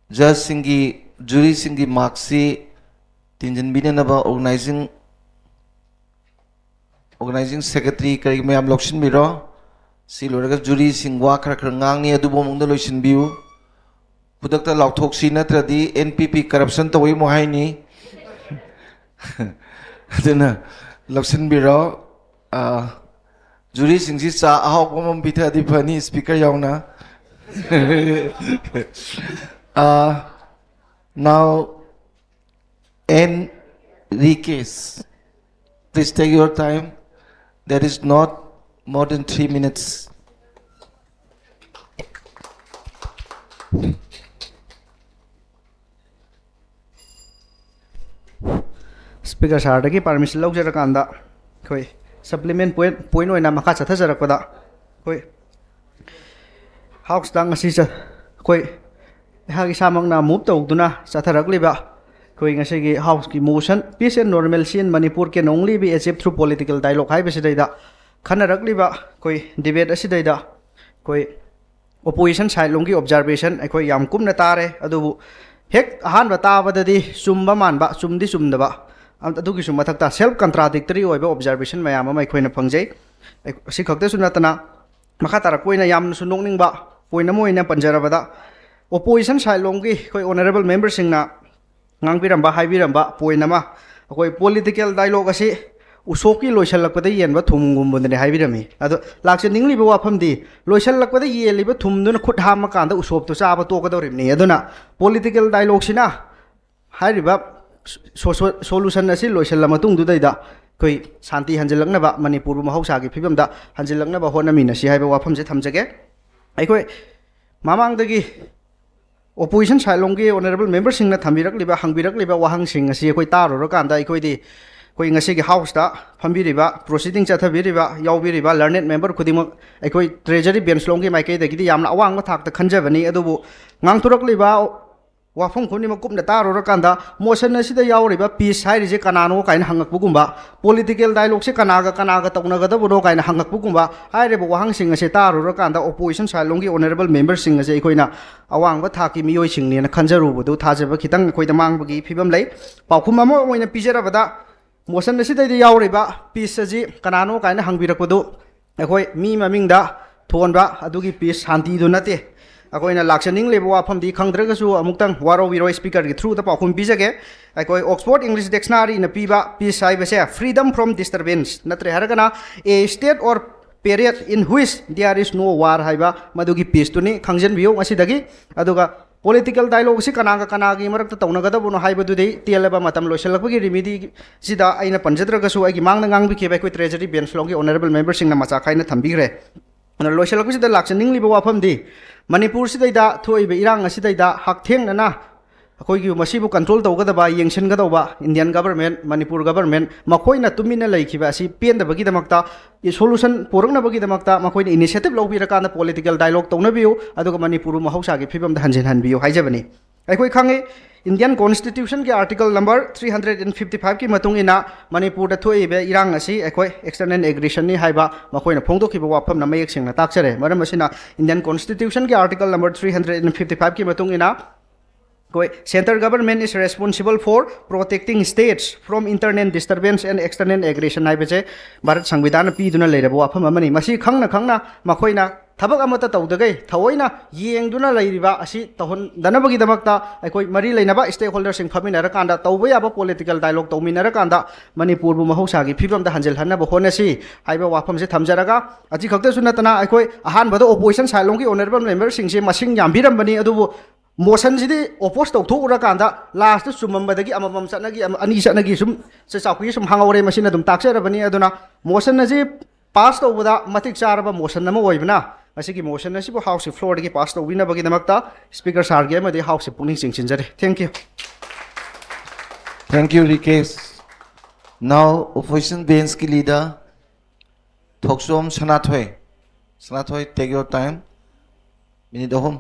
ꯖꯖꯁꯤꯡꯒꯤ, ꯖꯨꯔꯤꯁꯤꯡꯒꯤ ꯃꯥꯔꯛꯁꯤ ꯇꯤꯟꯁꯤꯟꯕꯤꯅꯅꯕ ꯑꯣꯔꯒꯅꯥꯏꯖꯤꯡ ꯑꯣꯔꯒꯅꯥꯏꯖꯤꯡ ꯁꯦꯀ꯭ꯔꯦꯇꯔꯤ ꯀꯔꯤ ꯃꯌꯥꯝ ꯂꯧꯁꯤꯟꯕꯤꯔꯣ꯫ ꯁꯤ ꯂꯣꯏꯔꯒ ꯖꯨꯔꯤꯁꯤꯡ ꯋꯥ ꯈꯔ ꯈꯔ ꯉꯥꯡꯅꯤ, ꯑꯗꯨꯕꯨ ꯃꯑꯣꯡꯗ ꯂꯣꯏꯁꯤꯟꯕꯤꯌꯨ꯫ ꯈꯨꯗꯛꯇ ꯂꯥꯎꯊꯣꯛꯁꯤ, ꯅꯠꯇ꯭ꯔꯗꯤ ꯑꯦꯟ ꯄꯤ ꯄꯤ ꯀꯔꯞꯁꯟ ꯇꯧꯏ ꯑꯃꯨꯛ ꯍꯥꯏꯅꯤ꯫ ꯑꯗꯨꯅ ꯂꯧꯁꯤꯟꯕꯤꯔꯣ꯫ ꯑꯥ, ꯖꯨꯔꯤꯁꯤꯡꯁꯤ ꯆꯥ ꯑꯍꯥꯎꯕ ꯑꯃ ꯄꯤꯊꯛꯑꯗꯤ ꯐꯅꯤ, ꯁ꯭ꯄꯤꯀꯔ ꯌꯥꯎꯅ꯫ ꯑꯥ, now, N. Rikesh, please take your time. There is not more than three minutes. Speaker ꯁꯥꯔꯗꯒꯤ ꯄꯥꯔꯃꯤꯁꯟ ꯂꯧꯖꯔꯀꯥꯟꯗ ꯑꯩꯈꯣꯏ ꯁꯄ꯭ꯂꯤꯃꯦꯟ ꯄꯣꯏꯟ ꯄꯣꯏꯟ ꯑꯣꯏꯅ ꯃꯈꯥ ꯆꯠꯊꯖꯔꯛꯄꯗ ꯑꯩꯈꯣꯏ ꯍꯥꯎꯁꯇ ꯉꯁꯤ ꯆ- ꯑꯩꯈꯣꯏ ꯑꯩꯍꯥꯛ ꯏꯁꯥꯃꯛꯅ ꯃꯨꯚ ꯇꯧꯗꯨꯅ ꯆꯠꯊꯔꯛꯂꯤꯕ ꯑꯩꯈꯣꯏ ꯉꯁꯤꯒꯤ ꯍꯥꯎꯁꯀꯤ motion Peace and Normalcy in Manipur can only be achieved through political dialogue ꯍꯥꯏꯕꯁꯤꯗꯩꯗ ꯈꯟꯅꯔꯛꯂꯤꯕ ꯑꯩꯈꯣꯏ ꯗꯤꯕꯦꯠ ꯑꯁꯤꯗꯩꯗ ꯑꯩꯈꯣꯏ ꯑꯣꯄꯣꯖꯤꯁꯟ ꯁꯥꯏꯠ ꯂꯣꯝꯒꯤ ꯑꯣꯕꯖꯥꯔꯕꯦꯁꯟ ꯑꯩꯈꯣꯏ ꯌꯥꯝ ꯀꯨꯞꯅ ꯇꯥꯔꯦ꯫ ꯑꯗꯨꯕꯨ ꯍꯦꯛ ꯑꯍꯥꯟꯕ ꯇꯥꯕꯗꯗꯤ ꯆꯨꯝꯕ ꯃꯥꯟꯕ, ꯆꯨꯝꯗꯤ ꯆꯨꯝꯗꯕ, ꯑꯗꯨꯒꯤꯁꯨ ꯃꯊꯛꯇ ꯁꯦꯜꯐ ꯀꯟꯇ꯭ꯔꯥꯗꯤꯛꯇꯔꯤ ꯑꯣꯏꯕ ꯑꯣꯕꯖꯥꯔꯕꯦꯁꯟ ꯃꯌꯥꯝ ꯑꯃ ꯑꯩꯈꯣꯏꯅ ꯐꯪꯖꯩ꯫ ꯑꯁꯤ ꯈꯛꯇꯁꯨ ꯅꯠꯇꯅ ꯃꯈꯥ ꯇꯥꯔꯛꯄ ꯑꯣꯏꯅ ꯌꯥꯝꯅꯁꯨ ꯅꯣꯛꯅꯤꯡꯕ ꯄꯣꯏꯟ ꯑꯃ ꯑꯣꯏꯅ ꯄꯟꯖꯔꯕꯗ, ꯑꯣꯄꯣꯖꯤꯁꯟ ꯁꯥꯏꯠ ꯂꯣꯝꯒꯤ ꯑꯩꯈꯣꯏ ꯑꯣꯅꯔꯦꯕꯜ ꯃꯦꯝꯕꯔꯁꯤꯡꯅ ꯉꯥꯡꯕꯤꯔꯝꯕ, ꯍꯥꯏꯕꯤꯔꯝꯕ ꯄꯣꯏꯟ ꯑꯃ, ꯑꯩꯈꯣꯏ ꯄꯣꯂꯤꯇꯤꯀꯦꯜ ꯗꯥꯏꯂꯣꯒ ꯑꯁꯤ ꯎꯁꯣꯞꯀꯤ ꯂꯣꯏꯁꯤꯜꯂꯛꯄꯗ ꯌꯦꯟꯕ ꯊꯨꯝꯒꯨꯝꯕꯗꯅꯦ ꯍꯥꯏꯕꯤꯔꯝꯃꯤ꯫ ꯑꯗꯣ ꯂꯥꯛꯆꯅꯤꯡꯂꯤꯕ ꯋꯥꯐꯝꯗꯤ, ꯂꯣꯏꯁꯤꯜꯂꯛꯄꯗ ꯌꯦꯜꯂꯤꯕ ꯊꯨꯝꯗꯨꯅ ꯈꯨꯠ ꯍꯥꯝꯃꯀꯥꯟꯗ ꯎꯁꯣꯞꯇꯨ ꯆꯥꯕ ꯇꯣꯛꯀꯗꯧꯔꯤꯕꯅꯤ꯫ ꯑꯗꯨꯅ ꯄꯣꯂꯤꯇꯤꯀꯦꯜ ꯗꯥꯏꯂꯣꯒꯁꯤꯅ ꯍꯥꯏꯔꯤꯕ ꯁꯣ-, ꯁꯣ-, ꯁꯣꯂꯨꯁꯟ ꯑꯁꯤ ꯂꯣꯏꯁꯤꯜꯂ ꯃꯇꯨꯡꯗꯨꯗꯩꯗ ꯑꯩꯈꯣꯏ ꯁꯥꯟꯇꯤ ꯍꯟꯖꯤꯜꯂꯛꯅꯕ, ꯃꯅꯤꯄꯨꯔꯕꯨ ꯃꯍꯧꯁꯥꯒꯤ ꯐꯤꯕꯝꯗ ꯍꯟꯖꯤꯜꯂꯛꯅꯕ ꯍꯣꯠꯅꯃꯤꯟꯅꯁꯤ ꯍꯥꯏꯕ ꯋꯥꯐꯝꯁꯦ ꯊꯝꯖꯒꯦ꯫ ꯑꯩꯈꯣꯏ ꯃꯃꯥꯡꯗꯒꯤ ꯑꯣꯄꯣꯖꯤꯁꯟ ꯁꯥꯏꯠ ꯂꯣꯝꯒꯤ ꯑꯣꯅꯔꯦꯕꯜ ꯃꯦꯝꯕꯔꯁꯤꯡꯅ ꯊꯝꯕꯤꯔꯛꯂꯤꯕ, ꯍꯪꯕꯤꯔꯛꯂꯤꯕ ꯋꯥꯍꯪꯁꯤꯡ ꯑꯁꯤ ꯑꯩꯈꯣꯏ ꯇꯥꯔꯨꯔꯀꯥꯟꯗ, ꯑꯩꯈꯣꯏꯗꯤ ꯑꯩꯈꯣꯏ ꯉꯁꯤꯒꯤ ꯍꯥꯎꯁꯇ ꯐꯝꯕꯤꯔꯤꯕ, ꯄ꯭ꯔꯣꯁꯤꯗꯤꯡ ꯆꯠꯊꯕꯤꯔꯤꯕ, ꯌꯥꯎꯕꯤꯔꯤꯕ ꯂꯔꯅꯦꯗ ꯃꯦꯝꯕꯔ ꯈꯨꯗꯤꯡꯃꯛ ꯑꯩꯈꯣꯏ ꯇ꯭ꯔꯦꯖꯔꯤ ꯕꯦꯟꯁ ꯂꯣꯝꯒꯤ ꯃꯥꯏꯀꯩꯗꯒꯤꯗꯤ ꯌꯥꯝꯅ ꯑꯋꯥꯡꯕ ꯊꯥꯛꯇ ꯈꯟꯖꯕꯅꯤ꯫ ꯑꯗꯨꯕꯨ ꯉꯥꯡꯊꯣꯔꯛꯂꯤꯕ ꯋꯥꯐꯝ ꯈꯨꯗꯤꯡꯃꯛ ꯀꯨꯞꯅ ꯇꯥꯔꯨꯔꯀꯥꯟꯗ, ꯃꯣꯁꯟ ꯑꯁꯤꯗ ꯌꯥꯎꯔꯤꯕ ꯄꯤꯁ ꯍꯥꯏꯔꯤꯁꯦ ꯀꯅꯥꯅꯣ ꯀꯥꯏꯅ ꯍꯪꯉꯛꯄꯒꯨꯝꯕ, ꯄꯣꯂꯤꯇꯤꯀꯦꯜ ꯗꯥꯏꯂꯣꯒꯁꯦ ꯀꯅꯥꯒ ꯀꯅꯥꯒ ꯇꯧꯅꯒꯗꯕꯅꯣ ꯀꯥꯏꯅ ꯍꯪꯉꯛꯄꯒꯨꯝꯕ, ꯍꯥꯏꯔꯤꯕ ꯋꯥꯍꯪꯁꯤꯡ ꯑꯁꯦ ꯇꯥꯔꯨꯔꯀꯥꯟꯗ ꯑꯣꯄꯣꯖꯤꯁꯟ ꯁꯥꯏꯠ ꯂꯣꯝꯒꯤ ꯑꯣꯅꯔꯦꯕꯜ ꯃꯦꯝꯕꯔꯁꯤꯡ ꯑꯁꯦ ꯑꯩꯈꯣꯏꯅ ꯑꯋꯥꯡꯕ ꯊꯥꯛꯀꯤ ꯃꯤꯑꯣꯏꯁꯤꯡꯅꯦꯅ ꯈꯟꯖꯔꯨꯕꯗꯨ ꯊꯥꯖꯕ ꯈꯤꯇꯪ ꯑꯩꯈꯣꯏꯗ ꯃꯥꯡꯕꯒꯤ ꯐꯤꯕꯝ ꯂꯩ꯫ ꯄꯥꯎꯈꯨꯝ ꯑꯃ ꯑꯣꯏꯅ ꯄꯤꯖꯔꯕꯗ, ꯃꯣꯁꯟ ꯑꯁꯤꯗꯩꯗ ꯌꯥꯎꯔꯤꯕ ꯄꯤꯁ ꯑꯁꯤ ꯀꯅꯥꯅꯣ ꯀꯥꯏꯅ ꯍꯪꯕꯤꯔꯛꯄꯗꯨ ꯑꯩꯈꯣꯏ ꯃꯤ ꯃꯃꯤꯡꯗ ꯊꯣꯟꯕ ꯑꯗꯨꯒꯤ ꯄꯤꯁ ꯁꯥꯟꯇꯤꯗꯨ ꯅꯠꯇꯦ꯫ ꯑꯩꯈꯣꯏꯅ ꯂꯥꯛꯆꯅꯤꯡꯂꯤꯕ ꯋꯥꯐꯝꯗꯤ ꯈꯪꯗ꯭ꯔꯒꯁꯨ ꯑꯃꯨꯛꯇꯪ ꯋꯥꯔꯧꯕꯤꯔꯣꯏ, ꯁ꯭ꯄꯤꯀꯔꯒꯤ ꯊ꯭ꯔꯨꯗ ꯄꯥꯎꯈꯨꯝ ꯄꯤꯖꯒꯦ꯫ ꯑꯩꯈꯣꯏ Oxford English Dictionaryꯅ ꯄꯤꯕ ꯄꯤꯁ ꯍꯥꯏꯕꯁꯦ freedom from disturbance, ꯅꯠꯇ꯭ꯔꯦ ꯍꯥꯏꯔꯒꯅ a state or period in which there is no war ꯍꯥꯏꯕ ꯃꯗꯨꯒꯤ ꯄꯤꯁꯇꯨꯅꯤ꯫ ꯈꯪꯖꯤꯟꯕꯤꯌꯨ ꯉꯁꯤꯗꯒꯤ꯫ ꯑꯗꯨꯒ ꯄꯣꯂꯤꯇꯤꯀꯦꯜ ꯗꯥꯏꯂꯣꯒꯁꯤ ꯀꯅꯥꯒ ꯀꯅꯥꯒꯤ ꯃꯔꯛꯇ ꯇꯧꯅꯒꯗꯕꯅꯣ ꯍꯥꯏꯕꯗꯨꯗꯤ ꯇꯦꯜꯂꯕ ꯃꯇꯝ ꯂꯣꯏꯁꯤꯜꯂꯛꯄꯒꯤ ꯔꯤꯃꯤꯗꯤꯁꯤꯗ ꯑꯩꯅ ꯄꯟꯖꯗ꯭ꯔꯒꯁꯨ ꯑꯩꯒꯤ ꯃꯥꯡꯗ ꯉꯥꯡꯕꯤꯈꯤꯕ ꯑꯩꯈꯣꯏ ꯇ꯭ꯔꯦꯖꯔꯤ ꯕꯦꯟꯁ ꯂꯣꯝꯒꯤ ꯑꯣꯅꯔꯦꯕꯜ ꯃꯦꯝꯕꯔꯁꯤꯡꯅ ꯃꯆꯥ ꯈꯥꯏꯅ ꯊꯝꯕꯤꯈ꯭ꯔꯦ꯫ ꯑꯗꯨꯅ ꯂꯣꯏꯁꯤꯜꯂꯛꯄꯁꯤꯗ ꯂꯥꯛꯆꯅꯤꯡꯂꯤꯕ ꯋꯥꯐꯝꯗꯤ, ꯃꯅꯤꯄꯨꯔꯁꯤꯗꯩꯗ ꯊꯣꯛꯏꯕ ꯏꯔꯥꯡ ꯑꯁꯤꯗꯩꯗ ꯍꯛꯊꯦꯡꯅꯅ ꯑꯩꯈꯣꯏꯒꯤ ꯃꯁꯤꯕꯨ ꯀꯟꯇ꯭ꯔꯣꯜ ꯇꯧꯒꯗꯕ, ꯌꯦꯡꯁꯤꯟꯒꯗꯧꯕ ꯏꯟꯗꯤꯌꯥꯟ ꯒꯚꯔꯟꯃꯦꯟ, ꯃꯅꯤꯄꯨꯔ ꯒꯚꯔꯟꯃꯦꯟ, ꯃꯈꯣꯏꯅ ꯇꯨꯃꯤꯟꯅ ꯂꯩꯈꯤꯕ ꯑꯁꯤ ꯄꯦꯟꯗꯕꯒꯤꯗꯃꯛꯇ ꯁꯣꯂꯨꯁꯟ ꯄꯨꯔꯛꯅꯕꯒꯤꯗꯃꯛꯇ ꯃꯈꯣꯏꯅ ꯏꯅꯤꯁꯤꯌꯦꯇꯤꯚ ꯂꯧꯕꯤꯔꯀꯥꯟꯗ ꯄꯣꯂꯤꯇꯤꯀꯦꯜ ꯗꯥꯏꯂꯣꯒ ꯇꯧꯅꯕꯤꯌꯨ, ꯑꯗꯨꯒ ꯃꯅꯤꯄꯨꯔꯕꯨ ꯃꯍꯧꯁꯥꯒꯤ ꯐꯤꯕꯝꯗ ꯍꯟꯖꯤꯟꯍꯟꯕꯤꯌꯨ ꯍꯥꯏꯖꯕꯅꯤ꯫ ꯑꯩꯈꯣꯏ ꯈꯪꯉꯤ, ꯏꯟꯗꯤꯌꯟ ꯀꯣꯟꯁꯇꯤꯇ꯭ꯌꯨꯁꯟꯒꯤ article number three hundred and fifty ꯐꯥꯏꯚꯀꯤ ꯃꯇꯨꯡ ꯏꯟꯅ ꯃꯅꯤꯄꯨꯔꯗ ꯊꯣꯛꯏꯕ ꯏꯔꯥꯡ ꯑꯁꯤ ꯑꯩꯈꯣꯏ ꯑꯦꯛꯁꯇꯔꯅꯦꯜ ꯑꯦꯒ꯭ꯔꯦꯁꯟꯅꯤ ꯍꯥꯏꯕ ꯃꯈꯣꯏꯅ ꯐꯣꯡꯗꯣꯛꯈꯤꯕ ꯋꯥꯐꯝꯅ ꯃꯌꯦꯛ ꯁꯦꯡꯅ ꯇꯥꯛꯆꯔꯦ꯫ ꯃꯔꯝ ꯑꯁꯤꯅ, ꯏꯟꯗꯤꯌꯟ ꯀꯣꯟꯁꯇꯤꯇ꯭ꯌꯨꯁꯟꯒꯤ article number three hundred and fifty ꯐꯥꯏꯚꯀꯤ ꯃꯇꯨꯡ ꯏꯟꯅ ꯑꯩꯈꯣꯏ centre government is responsible for protecting states from internal disturbance and external aggression ꯍꯥꯏꯕꯁꯦ ꯚꯥꯔꯠ ꯁꯪꯕꯤꯙꯥꯟꯅ ꯄꯤꯗꯨꯅ ꯂꯩꯔꯕ ꯋꯥꯐꯝ ꯑꯃꯅꯤ꯫ ꯃꯁꯤ ꯈꯪꯅ ꯈꯪꯅ ꯃꯈꯣꯏꯅ ꯊꯕꯛ ꯑꯃꯠꯇ ꯇꯧꯗꯈꯩ ꯊꯑꯣꯏꯅ ꯌꯦꯡꯗꯨꯅ ꯂꯩꯔꯤꯕ ꯑꯁꯤ ꯇꯧꯍꯟꯗꯅꯕꯒꯤꯗꯃꯛꯇ ꯑꯩꯈꯣꯏ ꯃꯔꯤ ꯂꯩꯅꯕ stakeholderꯁꯤꯡ ꯐꯝꯃꯤꯟꯅꯔꯀꯥꯟꯗ ꯇꯧꯕ ꯌꯥꯕ political dialogue ꯇꯧꯃꯤꯟꯅꯔꯀꯥꯟꯗ ꯃꯅꯤꯄꯨꯔꯕꯨ ꯃꯍꯧꯁꯥꯒꯤ ꯐꯤꯕꯝꯗ ꯍꯟꯖꯤꯜꯍꯟꯅꯕ ꯍꯣꯠꯅꯁꯤ ꯍꯥꯏꯕ ꯋꯥꯐꯝꯁꯦ ꯊꯝꯖꯔꯒ, ꯑꯁꯤ ꯈꯛꯇꯁꯨ ꯅꯠꯇꯅ ꯑꯩꯈꯣꯏ ꯑꯍꯥꯟꯕꯗ opposition side ꯂꯣꯝꯒꯤ honourable memberꯁꯤꯡꯁꯦ ꯃꯁꯤꯡ ꯌꯥꯝꯕꯤꯔꯝꯕꯅꯤ, ꯑꯗꯨꯕꯨ motionꯁꯤꯗꯤ oppose ꯇꯧꯊꯣꯛꯎꯔꯀꯥꯟꯗ lastꯇ ꯆꯨꯝꯃꯝꯕꯗꯒꯤ ꯑꯃꯃꯝ ꯆꯠꯅꯈꯤ, ꯑꯃ-, ꯑꯅꯤ ꯆꯠꯅꯈꯤ, ꯁꯨꯝ ꯆꯦ ꯆꯥꯎꯈꯤꯒꯤ ꯁꯨꯝ ꯍꯥꯡꯍꯧꯔꯦ꯫ ꯃꯁꯤꯅ ꯑꯗꯨꯝ ꯇꯥꯛꯆꯔꯕꯅꯤ꯫ ꯑꯗꯨꯅ motion ꯑꯁꯤ pass ꯇꯧꯕꯗ ꯃꯇꯤꯛ ꯆꯥꯔꯕ motion ꯑꯃ ꯑꯣꯏꯕꯅ, ꯃꯁꯤꯒꯤ motion ꯑꯁꯤꯕꯨ Houseꯀꯤ floorꯗꯒꯤ pass ꯇꯧꯕꯤꯅꯕꯒꯤꯗꯃꯛꯇ Speaker sirꯒꯤ ꯑꯃꯗꯤ Houseꯀꯤ ꯄꯨꯛꯅꯤꯡ ꯆꯤꯡꯁꯤꯟꯖꯔꯤ꯫ Thank you꯫ Thank you, Rikesh. Now, opposition benchꯀꯤ leader, Thokchom Sanathoi. Sanathoi, take your time. Minute ꯑꯍꯨꯝ.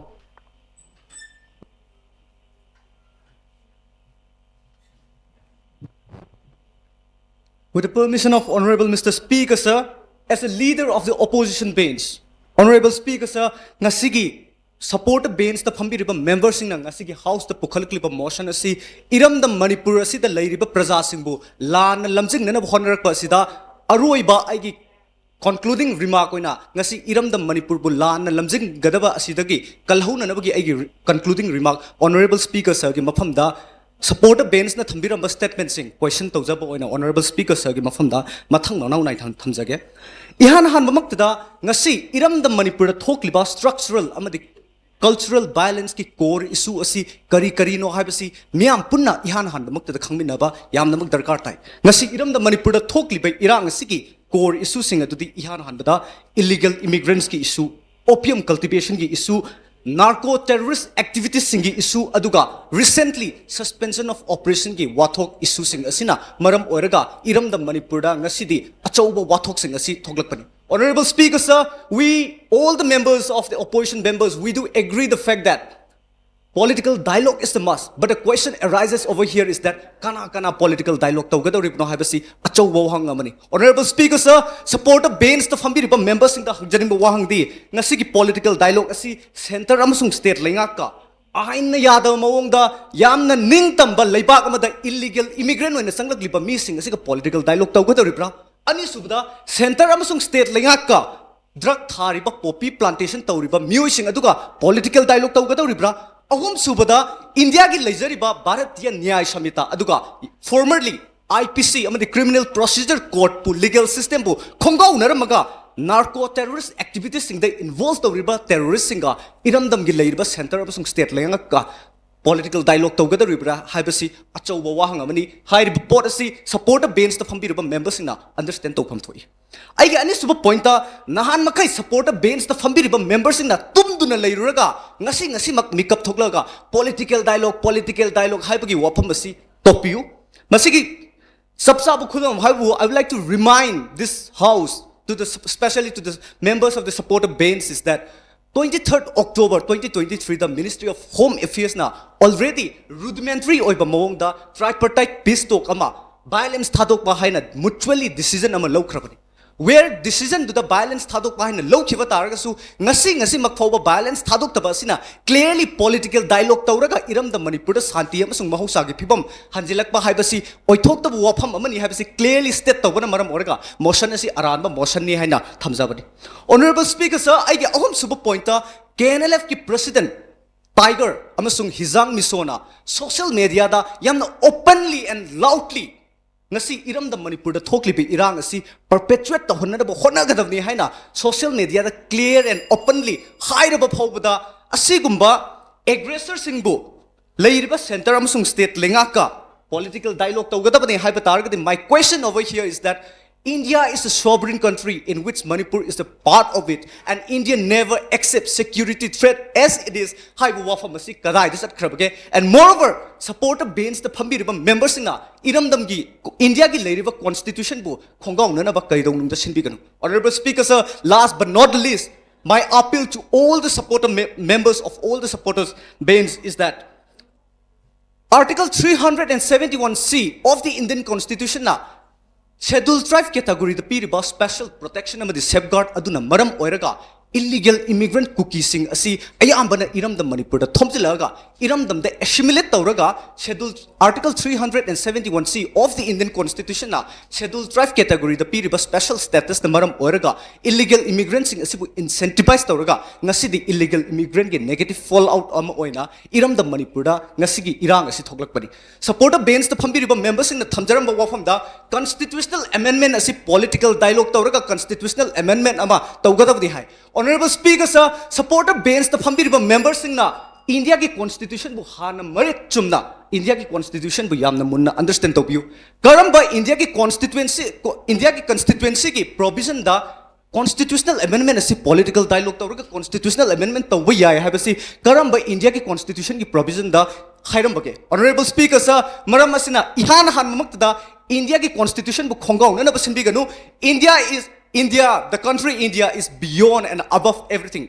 With the permission of Honorable Mister Speaker, sir, as a leader of the opposition bench, Honorable Speaker, sir, ꯉꯁꯤꯒꯤ support benchꯇ ꯐꯝꯕꯤꯔꯤꯕ memberꯁꯤꯡꯅ ꯉꯁꯤꯒꯤ Houseꯇ ꯄꯨꯈꯠꯂꯛꯂꯤꯕ motion ꯑꯁꯤ ꯏꯔꯝꯗꯝ ꯃꯅꯤꯄꯨꯔ ꯑꯁꯤꯗ ꯂꯩꯔꯤꯕ ꯄ꯭ꯔꯖꯥꯁꯤꯡꯕꯨ ꯂꯥꯟꯅ ꯂꯝꯖꯤꯡꯅꯅꯕ ꯍꯣꯠꯅꯔꯛꯄ ꯑꯁꯤꯗ ꯑꯔꯣꯏꯕ ꯑꯩꯒꯤ concluding remark ꯑꯣꯏꯅ ꯉꯁꯤ ꯏꯔꯝꯗꯝ ꯃꯅꯤꯄꯨꯔꯕꯨ ꯂꯥꯟꯅ ꯂꯝꯖꯤꯡꯒꯗꯕ ꯑꯁꯤꯗꯒꯤ ꯀꯜꯍꯧꯅꯅꯕꯒꯤ ꯑꯩꯒꯤ re-, concluding remark Honorable Speaker sirꯒꯤ ꯃꯐꯝꯗ support benchꯅ ꯊꯝꯕꯤꯔꯝꯕ statementꯁꯤꯡ question ꯇꯧꯖꯕ ꯑꯣꯏꯅ Honorable Speaker sirꯒꯤ ꯃꯐꯝꯗ ꯃꯊꯪ ꯃꯅꯥꯎ ꯅꯥꯏꯅ ꯊꯝ-, ꯊꯝꯖꯒꯦ꯫ ꯏꯍꯥꯟ ꯍꯥꯟꯕꯃꯛꯇꯗ ꯉꯁꯤ ꯏꯔꯝꯗꯝ ꯃꯅꯤꯄꯨꯔꯗ ꯊꯣꯛꯂꯤꯕ structural ꯑꯃꯗꯤ cultural violenceꯀꯤ core issue ꯑꯁꯤ ꯀꯔꯤ ꯀꯔꯤꯅꯣ ꯍꯥꯏꯕꯁꯤ ꯃꯤꯌꯥꯝ ꯄꯨꯟꯅ ꯏꯍꯥꯟ ꯍꯥꯟꯕꯃꯛꯇꯗ ꯈꯪꯃꯤꯟꯅꯕ ꯌꯥꯝꯅꯃꯛ ꯗꯔꯀꯥꯔ ꯇꯥꯏ꯫ ꯉꯁꯤ ꯏꯔꯝꯗꯝ ꯃꯅꯤꯄꯨꯔꯗ ꯊꯣꯛꯂꯤꯕ ꯏꯔꯥꯡ ꯑꯁꯤꯒꯤ core issueꯁꯤꯡ ꯑꯗꯨꯗꯤ ꯏꯍꯥꯟ ꯍꯥꯟꯕꯗ illegal immigrants ꯀꯤ issue, opium cultivation ꯒꯤ issue, narco terrorist activities ꯁꯤꯡꯒꯤ issue, ꯑꯗꯨꯒ recently suspension of operation ꯒꯤ ꯋꯥꯊꯣꯛ issueꯁꯤꯡ ꯑꯁꯤꯅ ꯃꯔꯝ ꯑꯣꯏꯔꯒ ꯏꯔꯝꯗꯝ ꯃꯅꯤꯄꯨꯔꯗ ꯉꯁꯤꯗꯤ ꯑꯆꯧꯕ ꯋꯥꯊꯣꯛꯁꯤꯡ ꯑꯁꯤ ꯊꯣꯛꯂꯛꯄꯅꯤ꯫ Honorable Speaker sir, we, all the members of the opposition members, we do agree the fact that political dialogue is the must, but the question arises over here is that ꯀꯅꯥ ꯀꯅꯥ political dialogue ꯇꯧꯒꯗꯧꯔꯤꯕꯅꯣ ꯍꯥꯏꯕꯁꯤ ꯑꯆꯧꯕ ꯋꯥꯍꯪ ꯑꯃꯅꯤ꯫ Honorable Speaker sir, support benchꯇ ꯐꯝꯕꯤꯔꯤꯕ memberꯁꯤꯡꯗ ꯍꯪꯖꯅꯤꯡꯕ ꯋꯥꯍꯪꯗꯤ, ꯉꯁꯤꯒꯤ political dialogue ꯑꯁꯤ centre ꯑꯃꯁꯨꯡ state ꯂꯩꯉꯥꯛꯀ ꯑꯥꯏꯟꯅ ꯌꯥꯗꯕ ꯃꯑꯣꯡꯗ ꯌꯥꯝꯅ ꯅꯤꯡꯇꯝꯕ ꯂꯩꯕꯥꯛ ꯑꯃꯗ illegal immigrant ꯑꯣꯏꯅ ꯆꯪꯂꯛꯂꯤꯕ ꯃꯤꯁꯤꯡ ꯑꯁꯤꯒ political dialogue ꯇꯧꯒꯗꯧꯔꯤꯕ꯭ꯔꯥ? ꯑꯅꯤꯁꯨꯕꯗ, centre ꯑꯃꯁꯨꯡ state ꯂꯩꯉꯥꯛꯀ drug ꯊꯥꯔꯤꯕ, poppy plantation ꯇꯧꯔꯤꯕ ꯃꯤꯑꯣꯏꯁꯤꯡ ꯑꯗꯨꯒ political dialogue ꯇꯧꯒꯗꯧꯔꯤꯕ꯭ꯔꯥ? ꯑꯍꯨꯝꯁꯨꯕꯗ, ꯏꯟꯗꯤꯌꯥꯒꯤ ꯂꯩꯖꯔꯤꯕ ꯚꯥꯔꯇꯤꯌ ꯅ꯭ꯌꯥꯌ ꯁꯃꯤꯇꯥ ꯑꯗꯨꯒ formerly I P C ꯑꯃꯗꯤ Criminal Procedure Courtꯄꯨ, legal systemꯕꯨ ꯈꯣꯡꯒꯥꯎꯅꯔꯝꯃꯒ narco terrorist activitiesꯁꯤꯡꯗ involve ꯇꯧꯔꯤꯕ terroristꯁꯤꯡꯒ ꯏꯔꯝꯗꯝꯒꯤ ꯂꯩꯔꯤꯕ centre ꯑꯃꯁꯨꯡ state ꯂꯩꯉꯥꯛꯀ political dialogue ꯇꯧꯒꯗꯧꯔꯤꯕ꯭ꯔꯥ ꯍꯥꯏꯕꯁꯤ ꯑꯆꯧꯕ ꯋꯥꯍꯪ ꯑꯃꯅꯤ꯫ ꯍꯥꯏꯔꯤꯕ ꯄꯣꯠ ꯑꯁꯤ supporter benchꯇ ꯐꯝꯕꯤꯔꯤꯕ memberꯁꯤꯡꯅ understand ꯇꯧꯐꯝ ꯊꯣꯛꯏ꯫ ꯑꯩꯒꯤ ꯑꯅꯤꯁꯨꯕ pointꯇ, ꯅꯍꯥꯟ ꯃꯈꯩ supporter benchꯇ ꯐꯝꯕꯤꯔꯤꯕ memberꯁꯤꯡꯅ ꯇꯨꯝꯗꯨꯅ ꯂꯩꯔꯨꯔꯒ ꯉꯁꯤ ꯉꯁꯤꯃꯛ ꯃꯤꯀꯞ ꯊꯣꯛꯂꯒ political dialogue, political dialogue ꯍꯥꯏꯕꯒꯤ ꯋꯥꯐꯝ ꯑꯁꯤ ꯇꯣꯛꯄꯤꯌꯨ꯫ ꯃꯁꯤꯒꯤ ꯆꯞ ꯆꯥꯕ ꯈꯨꯗꯝ ꯍꯥꯏꯕꯨ, I would like to remind this house, to the, especially to the members of the supporter bench, is that twenty-third October twenty twenty-threeꯗ Ministry of Home Affairsꯅ already rudimentary ꯑꯣꯏꯕ ꯃꯑꯣꯡꯗ tripartite peace talk ꯑꯃ, violence ꯊꯥꯗꯣꯛꯄ ꯍꯥꯏꯅ mutually decision ꯑꯃ ꯂꯧꯈ꯭ꯔꯕꯅꯤ꯫ Where decisionꯗꯨꯗ violence ꯊꯥꯗꯣꯛꯄ ꯍꯥꯏꯅ ꯂꯧꯈꯤꯕ ꯇꯥꯔꯒꯁꯨ, ꯉꯁꯤ ꯉꯁꯤꯃꯛ ꯐꯥꯎꯕ violence ꯊꯥꯗꯣꯛꯇꯕ ꯑꯁꯤꯅ clearly political dialogue ꯇꯧꯔꯒ ꯏꯔꯝꯗꯝ ꯃꯅꯤꯄꯨꯔꯗ ꯁꯥꯟꯇꯤ ꯑꯃꯁꯨꯡ ꯃꯍꯧꯁꯥꯒꯤ ꯐꯤꯕꯝ ꯍꯟꯖꯤꯜꯂꯛꯄ ꯍꯥꯏꯕꯁꯤ ꯑꯣꯏꯊꯣꯛꯇꯕ ꯋꯥꯐꯝ ꯑꯃꯅꯤ ꯍꯥꯏꯕꯁꯤ clearly state ꯇꯧꯕꯅ ꯃꯔꯝ ꯑꯣꯏꯔꯒ motion ꯑꯁꯤ ꯑꯔꯥꯟꯕ motionꯅꯤ ꯍꯥꯏꯅ ꯊꯝꯖꯕꯅꯤ꯫ Honourable Speaker, sir, ꯑꯩꯒꯤ ꯑꯍꯨꯝꯁꯨꯕ pointꯇ, K N L Fꯀꯤ president Tiger ꯑꯃꯁꯨꯡ ꯍꯤꯖꯥꯡ ꯃꯤꯁꯣꯅ social mediaꯗ ꯌꯥꯝꯅ openly and loudly ꯉꯁꯤ ꯏꯔꯝꯗꯝ ꯃꯅꯤꯄꯨꯔꯗ ꯊꯣꯛꯂꯤꯕ ꯏꯔꯥꯡ ꯑꯁꯤ perpetuate ꯇꯧꯍꯟꯅꯅꯕ ꯍꯣꯠꯅꯒꯗꯕꯅꯤ ꯍꯥꯏꯅ social mediaꯗ clear and openly ꯍꯥꯏꯔꯕ ꯐꯥꯎꯕꯗ, ꯑꯁꯤꯒꯨꯝꯕ aggressorꯁꯤꯡꯕꯨ ꯂꯩꯔꯤꯕ centre ꯑꯃꯁꯨꯡ state ꯂꯩꯉꯥꯛꯀ political dialogue ꯇꯧꯒꯗꯕꯅꯤ ꯍꯥꯏꯕ ꯇꯥꯔꯒꯗꯤ, my question over here is that India is a sovereign country in which Manipur is a part of it, and India never accepts security threat as it is ꯍꯥꯏꯕ ꯋꯥꯐꯝ ꯑꯁꯤ ꯀꯗꯥꯏꯗ ꯆꯠꯈ꯭ꯔꯕꯒꯦ? And moreover, supporter benchꯇ ꯐꯝꯕꯤꯔꯤꯕ memberꯁꯤꯡꯅ ꯏꯔꯝꯗꯝꯒꯤ, ꯏꯟꯗꯤꯌꯥꯒꯤ ꯂꯩꯔꯤꯕ constitutionꯕꯨ ꯈꯣꯡꯒꯥꯎꯅꯅꯕ ꯀꯩꯗꯧꯅꯨꯡꯗ ꯁꯤꯟꯕꯤꯒꯅꯨ꯫ Honourable Speaker, sir, last but not the least, my appeal to all the supporter me- members of all the supporters bench is that Article three hundred and seventy-one C of the Indian Constitutionꯅ Scheduled Tribe categoryꯗ ꯄꯤꯔꯤꯕ special protection ꯑꯃꯗꯤ safeguard ꯑꯗꯨꯅ ꯃꯔꯝ ꯑꯣꯏꯔꯒ Illegal immigrant Kukiꯁꯤꯡ ꯑꯁꯤ ꯑꯌꯥꯝꯕꯅ ꯏꯔꯝꯗꯝ ꯃꯅꯤꯄꯨꯔꯗ ꯊꯣꯝꯖꯤꯜꯂꯛꯑꯒ ꯏꯔꯝꯗꯝꯗ assimilate ꯇꯧꯔꯒ Schedule Article three hundred and seventy one C of the Indian Constitutionꯅ Schedule Tribe categoryꯗ ꯄꯤꯔꯤꯕ special statusꯅ ꯃꯔꯝ ꯑꯣꯏꯔꯒ illegal immigrantꯁꯤꯡ ꯑꯁꯤꯕꯨ incentivize ꯇꯧꯔꯒ ꯉꯁꯤꯗꯤ illegal immigrantꯀꯤ negative fallout ꯑꯃ ꯑꯣꯏꯅ ꯏꯔꯝꯗꯝ ꯃꯅꯤꯄꯨꯔꯗ ꯉꯁꯤꯒꯤ ꯏꯔꯥꯡ ꯑꯁꯤ ꯊꯣꯛꯂꯛꯄꯅꯤ꯫ Supporter benchꯇ ꯐꯝꯕꯤꯔꯤꯕ memberꯁꯤꯡꯅ ꯊꯝꯖꯔꯝꯕ ꯋꯥꯐꯝꯗ constitutional amendment ꯑꯁꯤ political dialogue ꯇꯧꯔꯒ constitutional amendment ꯑꯃ ꯇꯧꯒꯗꯕꯅꯤ ꯍꯥꯏ꯫ Honourable Speaker sir, supporter benchꯇ ꯐꯝꯕꯤꯔꯤꯕ memberꯁꯤꯡꯅ ꯏꯟꯗꯤꯌꯥꯒꯤ Constitutionꯕꯨ ꯍꯥꯟꯅ ꯃꯔꯤꯛ ꯆꯨꯝꯅ, ꯏꯟꯗꯤꯌꯥꯒꯤ Constitutionꯕꯨ ꯌꯥꯝꯅ ꯃꯨꯟꯅ understand ꯇꯧꯕꯤꯌꯨ꯫ ꯀꯔꯝꯕ ꯏꯟꯗꯤꯌꯥꯒꯤ constituency, ꯀꯣ-, ꯏꯟꯗꯤꯌꯥꯒꯤ constituencyꯒꯤ provisionꯗ constitutional amendment ꯑꯁꯤ political dialogue ꯇꯧꯔꯒ constitutional amendment ꯇꯧꯕ ꯌꯥꯏ ꯍꯥꯏꯕꯁꯤ ꯀꯔꯝꯕ ꯏꯟꯗꯤꯌꯥꯒꯤ Constitutionꯒꯤ provisionꯗ ꯍꯥꯏꯔꯝꯕꯒꯦ? Honourable Speaker sir, ꯃꯔꯝ ꯑꯁꯤꯅ ꯏꯍꯥꯟ ꯍꯥꯟꯕꯃꯛꯇꯗ ꯏꯟꯗꯤꯌꯥꯒꯤ Constitutionꯕꯨ ꯈꯣꯡꯒꯥꯎꯅꯅꯕ ꯁꯤꯟꯕꯤꯒꯅꯨ꯫ India is India, the country India is beyond and above everything.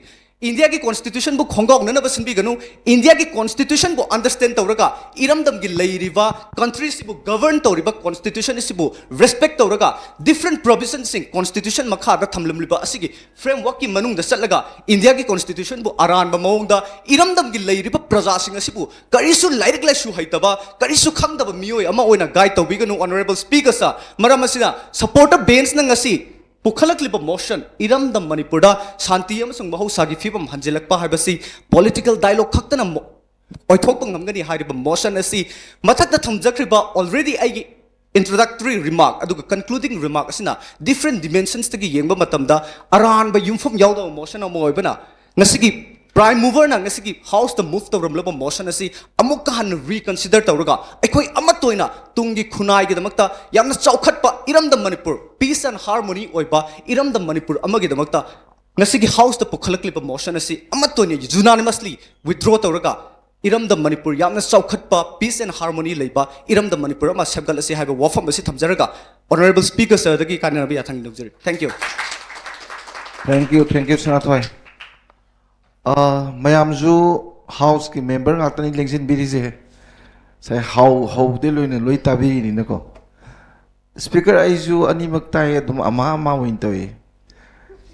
ꯏꯟꯗꯤꯌꯥꯒꯤ Constitutionꯕꯨ ꯈꯣꯡꯒꯥꯎꯅꯅꯕ ꯁꯤꯟꯕꯤꯒꯅꯨ꯫ ꯏꯟꯗꯤꯌꯥꯒꯤ Constitutionꯕꯨ understand ꯇꯧꯔꯒ ꯏꯔꯝꯗꯝꯒꯤ ꯂꯩꯔꯤꯕ countryꯁꯤꯕꯨ govern ꯇꯧꯔꯤꯕ Constitution ꯑꯁꯤꯕꯨ respect ꯇꯧꯔꯒ different provisionꯁꯤꯡ Constitution ꯃꯈꯥꯗ ꯊꯝꯂꯝꯂꯤꯕ ꯑꯁꯤꯒꯤ frameworkꯀꯤ ꯃꯅꯨꯡꯗ ꯆꯠꯂꯒ ꯏꯟꯗꯤꯌꯥꯒꯤ Constitutionꯕꯨ ꯑꯔꯥꯟꯕ ꯃꯑꯣꯡꯗ ꯏꯔꯝꯗꯝꯒꯤ ꯂꯩꯔꯤꯕ ꯄ꯭ꯔꯖꯥꯁꯤꯡ ꯑꯁꯤꯕꯨ ꯀꯔꯤꯁꯨ ꯂꯥꯏꯔꯤꯛ ꯂꯥꯏꯁꯨ ꯍꯩꯇꯕ, ꯀꯔꯤꯁꯨ ꯈꯪꯗꯕ ꯃꯤꯑꯣꯏ ꯑꯃ ꯑꯣꯏꯅ guide ꯇꯧꯕꯤꯒꯅꯨ, Honourable Speaker sir꯫ ꯃꯔꯝ ꯑꯁꯤꯅ supporter benchꯅ ꯉꯁꯤ ꯄꯨꯈꯠꯂꯛꯂꯤꯕ motion, ꯏꯔꯝꯗꯝ ꯃꯅꯤꯄꯨꯔꯗ ꯁꯥꯟꯇꯤ ꯑꯃꯁꯨꯡ ꯃꯍꯧꯁꯥꯒꯤ ꯐꯤꯕꯝ ꯍꯟꯖꯤꯜꯂꯛꯄ ꯍꯥꯏꯕꯁꯤ political dialogue ꯈꯛꯇꯅ ꯃꯣ-, ꯑꯣꯏꯊꯣꯛꯄ ꯉꯝꯒꯅꯤ ꯍꯥꯏꯔꯤꯕ motion ꯑꯁꯤ ꯃꯊꯛꯇ ꯊꯝꯖꯈ꯭ꯔꯤꯕ already ꯑꯩꯒꯤ introductory remark ꯑꯗꯨꯒ concluding remark ꯑꯁꯤꯅ different dimensionsꯇꯒꯤ ꯌꯦꯡꯕ ꯃꯇꯝꯗ ꯑꯔꯥꯟꯕ ꯌꯨꯝꯐꯝ ꯌꯥꯎꯗꯕ motion ꯑꯃ ꯑꯣꯏꯕꯅ ꯉꯁꯤꯒꯤ prime moverꯅ ꯉꯁꯤꯒꯤ Houseꯇ move ꯇꯧꯔꯝꯂꯕ motion ꯑꯁꯤ ꯑꯃꯨꯛꯀ ꯍꯟꯅ reconsider ꯇꯧꯔꯒ ꯑꯩꯈꯣꯏ ꯑꯃꯠꯇ ꯑꯣꯏꯅ ꯇꯨꯡꯒꯤ ꯈꯨꯟꯅꯥꯏꯒꯤꯗꯃꯛꯇ ꯌꯥꯝꯅ ꯆꯥꯎꯈꯠꯄ ꯏꯔꯝꯗꯝ ꯃꯅꯤꯄꯨꯔ, peace and harmony ꯑꯣꯏꯕ ꯏꯔꯝꯗꯝ ꯃꯅꯤꯄꯨꯔ ꯑꯃꯒꯤꯗꯃꯛꯇ ꯉꯁꯤꯒꯤ Houseꯇ ꯄꯨꯈꯠꯂꯛꯂꯤꯕ motion ꯑꯁꯤ ꯑꯃꯠꯇ ꯑꯣꯏꯅ unanimously withdraw ꯇꯧꯔꯒ ꯏꯔꯝꯗꯝ ꯃꯅꯤꯄꯨꯔ ꯌꯥꯝꯅ ꯆꯥꯎꯈꯠꯄ, peace and harmony ꯂꯩꯕ ꯏꯔꯝꯗꯝ ꯃꯅꯤꯄꯨꯔ ꯑꯃ ꯁꯦꯝꯒꯠꯂꯁꯤ ꯍꯥꯏꯕ ꯋꯥꯐꯝ ꯑꯁꯤ ꯊꯝꯖꯔꯒ Honourable Speaker sirꯗꯒꯤ ꯀꯥꯏꯅꯅꯕ ꯌꯥꯊꯪ ꯂꯧꯖꯔꯤ꯫ Thank you꯫ Thank you, thank you, ꯁꯅꯥꯊꯣꯏ꯫ ꯑꯥ, ꯃꯌꯥꯝꯁꯨ Houseꯀꯤ member ꯉꯥꯛꯇꯅꯤ ꯂꯦꯡꯁꯤꯟꯕꯤꯔꯤꯁꯦ꯫ ꯉꯁꯥꯏ ꯍꯧ-, ꯍꯧꯕꯗꯩ ꯂꯣꯏꯅ ꯂꯣꯏ ꯇꯥꯕꯤꯔꯤꯅꯤꯅꯀꯣ꯫ Speaker, ꯑꯩꯁꯨ ꯑꯅꯤꯃꯛ ꯇꯥꯏ, ꯑꯗꯨꯝ ꯑꯃ ꯑꯃ ꯑꯣꯏꯅ ꯇꯧꯏ꯫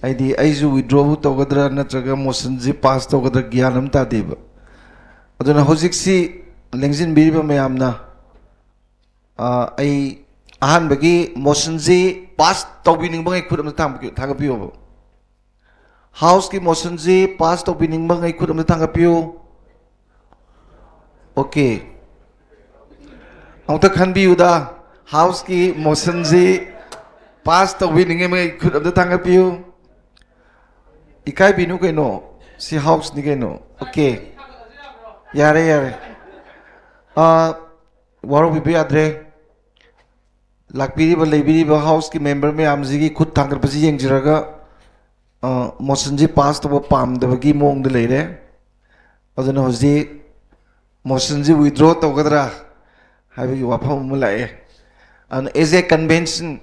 ꯍꯥꯏꯗꯤ ꯑꯩꯁꯨ ꯋꯤꯗ꯭ꯔꯣꯕꯨ ꯇꯧꯒꯗ꯭ꯔꯥ ꯅꯠꯇ꯭ꯔꯒ ꯃꯣꯁꯟꯁꯤ ꯄꯥꯁ ꯇꯧꯒꯗ꯭ꯔꯥ ꯒ꯭ꯌꯥꯟ ꯑꯃ ꯇꯥꯗꯦꯕ꯫ ꯑꯗꯨꯅ ꯍꯧꯖꯤꯛꯁꯤ ꯂꯦꯡꯁꯤꯟꯕꯤꯔꯤꯕ ꯃꯌꯥꯝꯅ, ꯑ, ꯑꯩ ꯑꯍꯥꯟꯕꯒꯤ ꯃꯣꯁꯟꯁꯤ ꯄꯥꯁ ꯇꯧꯕꯤꯅꯤꯡꯕꯉꯩ ꯈꯨꯠ ꯑꯃ ꯊꯥꯡ-, ꯊꯥꯡꯒꯠꯄꯤꯌꯣꯕ꯫ ꯍꯥꯎꯁꯀꯤ ꯃꯣꯁꯟꯁꯤ ꯄꯥꯁ ꯇꯧꯕꯤꯅꯤꯡꯕꯉꯩ ꯈꯨꯠ ꯑꯃ ꯊꯥꯡꯒꯠꯄꯤꯌꯨ꯫ ꯑꯣꯀꯦ꯫ ꯑꯃꯨꯛꯇ ꯈꯟꯕꯤꯌꯨꯗ, ꯍꯥꯎꯁꯀꯤ ꯃꯣꯁꯟꯁꯤ ꯄꯥꯁ ꯇꯧꯕꯤꯅꯤꯡꯉꯤꯕꯉꯩ ꯈꯨꯠ ꯑꯃꯇ ꯊꯥꯡꯒꯠꯄꯤꯌꯨ꯫ ꯏꯀꯥꯏꯕꯤꯅꯨ ꯀꯩꯅꯣ, ꯁꯤ ꯍꯥꯎꯁꯅꯤ ꯀꯩꯅꯣ꯫ ꯑꯣꯀꯦ꯫ ꯌꯥꯔꯦ, ꯌꯥꯔꯦ꯫ ꯑ, ꯋꯥꯔꯧꯕꯤꯕ ꯌꯥꯗ꯭ꯔꯦ꯫ ꯂꯥꯛꯄꯤꯔꯤꯕ, ꯂꯩꯕꯤꯔꯤꯕ ꯍꯥꯎꯁꯀꯤ ꯃꯦꯝꯕꯔ ꯃꯌꯥꯝꯁꯤꯒꯤ ꯈꯨꯠ ꯊꯥꯡꯒꯠꯄꯁꯤ ꯌꯦꯡꯖꯔꯒ, ꯑ, ꯃꯣꯁꯟꯁꯤ ꯄꯥꯁ ꯇꯧꯕ ꯄꯥꯝꯗꯕꯒꯤ ꯃꯑꯣꯡꯗ ꯂꯩꯔꯦ꯫ ꯑꯗꯨꯅ ꯍꯧꯖꯤꯛ ꯃꯣꯁꯟꯁꯤ ꯋꯤꯗ꯭ꯔꯣ ꯇꯧꯒꯗ꯭ꯔꯥ ꯍꯥꯏꯕꯒꯤ ꯋꯥꯐꯝ ꯑꯃ ꯂꯥꯛꯑꯦ꯫ ꯑꯗꯨꯅ as a convention,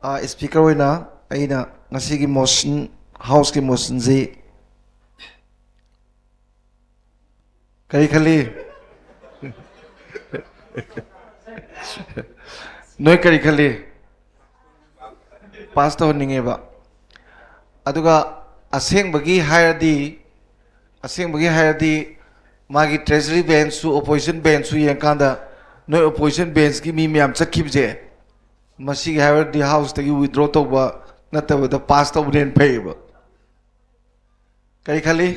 ꯑ, ꯁ꯭ꯄꯤꯀꯔ ꯑꯣꯏꯅ ꯑꯩꯅ ꯉꯁꯤꯒꯤ ꯃꯣꯁꯟ, ꯍꯥꯎꯁꯀꯤ ꯃꯣꯁꯟꯁꯤ ꯀꯔꯤ ꯈꯜꯂꯤ? ꯅꯣꯏ ꯀꯔꯤ ꯈꯜꯂꯤ? ꯄꯥꯁ ꯇꯧꯍꯟꯅꯤꯡꯉꯦꯕ꯫ ꯑꯗꯨꯒ ꯑꯁꯦꯡꯕꯒꯤ ꯍꯥꯏꯔꯗꯤ, ꯑꯁꯦꯡꯕꯒꯤ ꯍꯥꯏꯔꯗꯤ ꯃꯥꯒꯤ ꯇ꯭ꯔꯦꯖꯔꯤ ꯕꯦꯟꯁꯁꯨ ꯑꯣꯄꯣꯖꯤꯁꯟ ꯕꯦꯟꯁꯁꯨ ꯌꯦꯡꯀꯥꯟꯗ ꯅꯣꯏ ꯑꯣꯄꯣꯖꯤꯁꯟ ꯕꯦꯟꯁꯀꯤ ꯃꯤ ꯃꯌꯥꯝ ꯆꯠꯈꯤꯕꯁꯦ, ꯃꯁꯤꯒꯤ ꯍꯥꯏꯔꯗꯤ ꯍꯥꯎꯁꯇꯒꯤ ꯋꯤꯗ꯭ꯔꯣ ꯇꯧꯕ ꯅꯠꯇꯕꯗ ꯄꯥꯁ ꯇꯧꯕꯅ ꯍꯦꯟꯅ ꯐꯩꯌꯦꯕ꯫ ꯀꯔꯤ ꯈꯜꯂꯤ?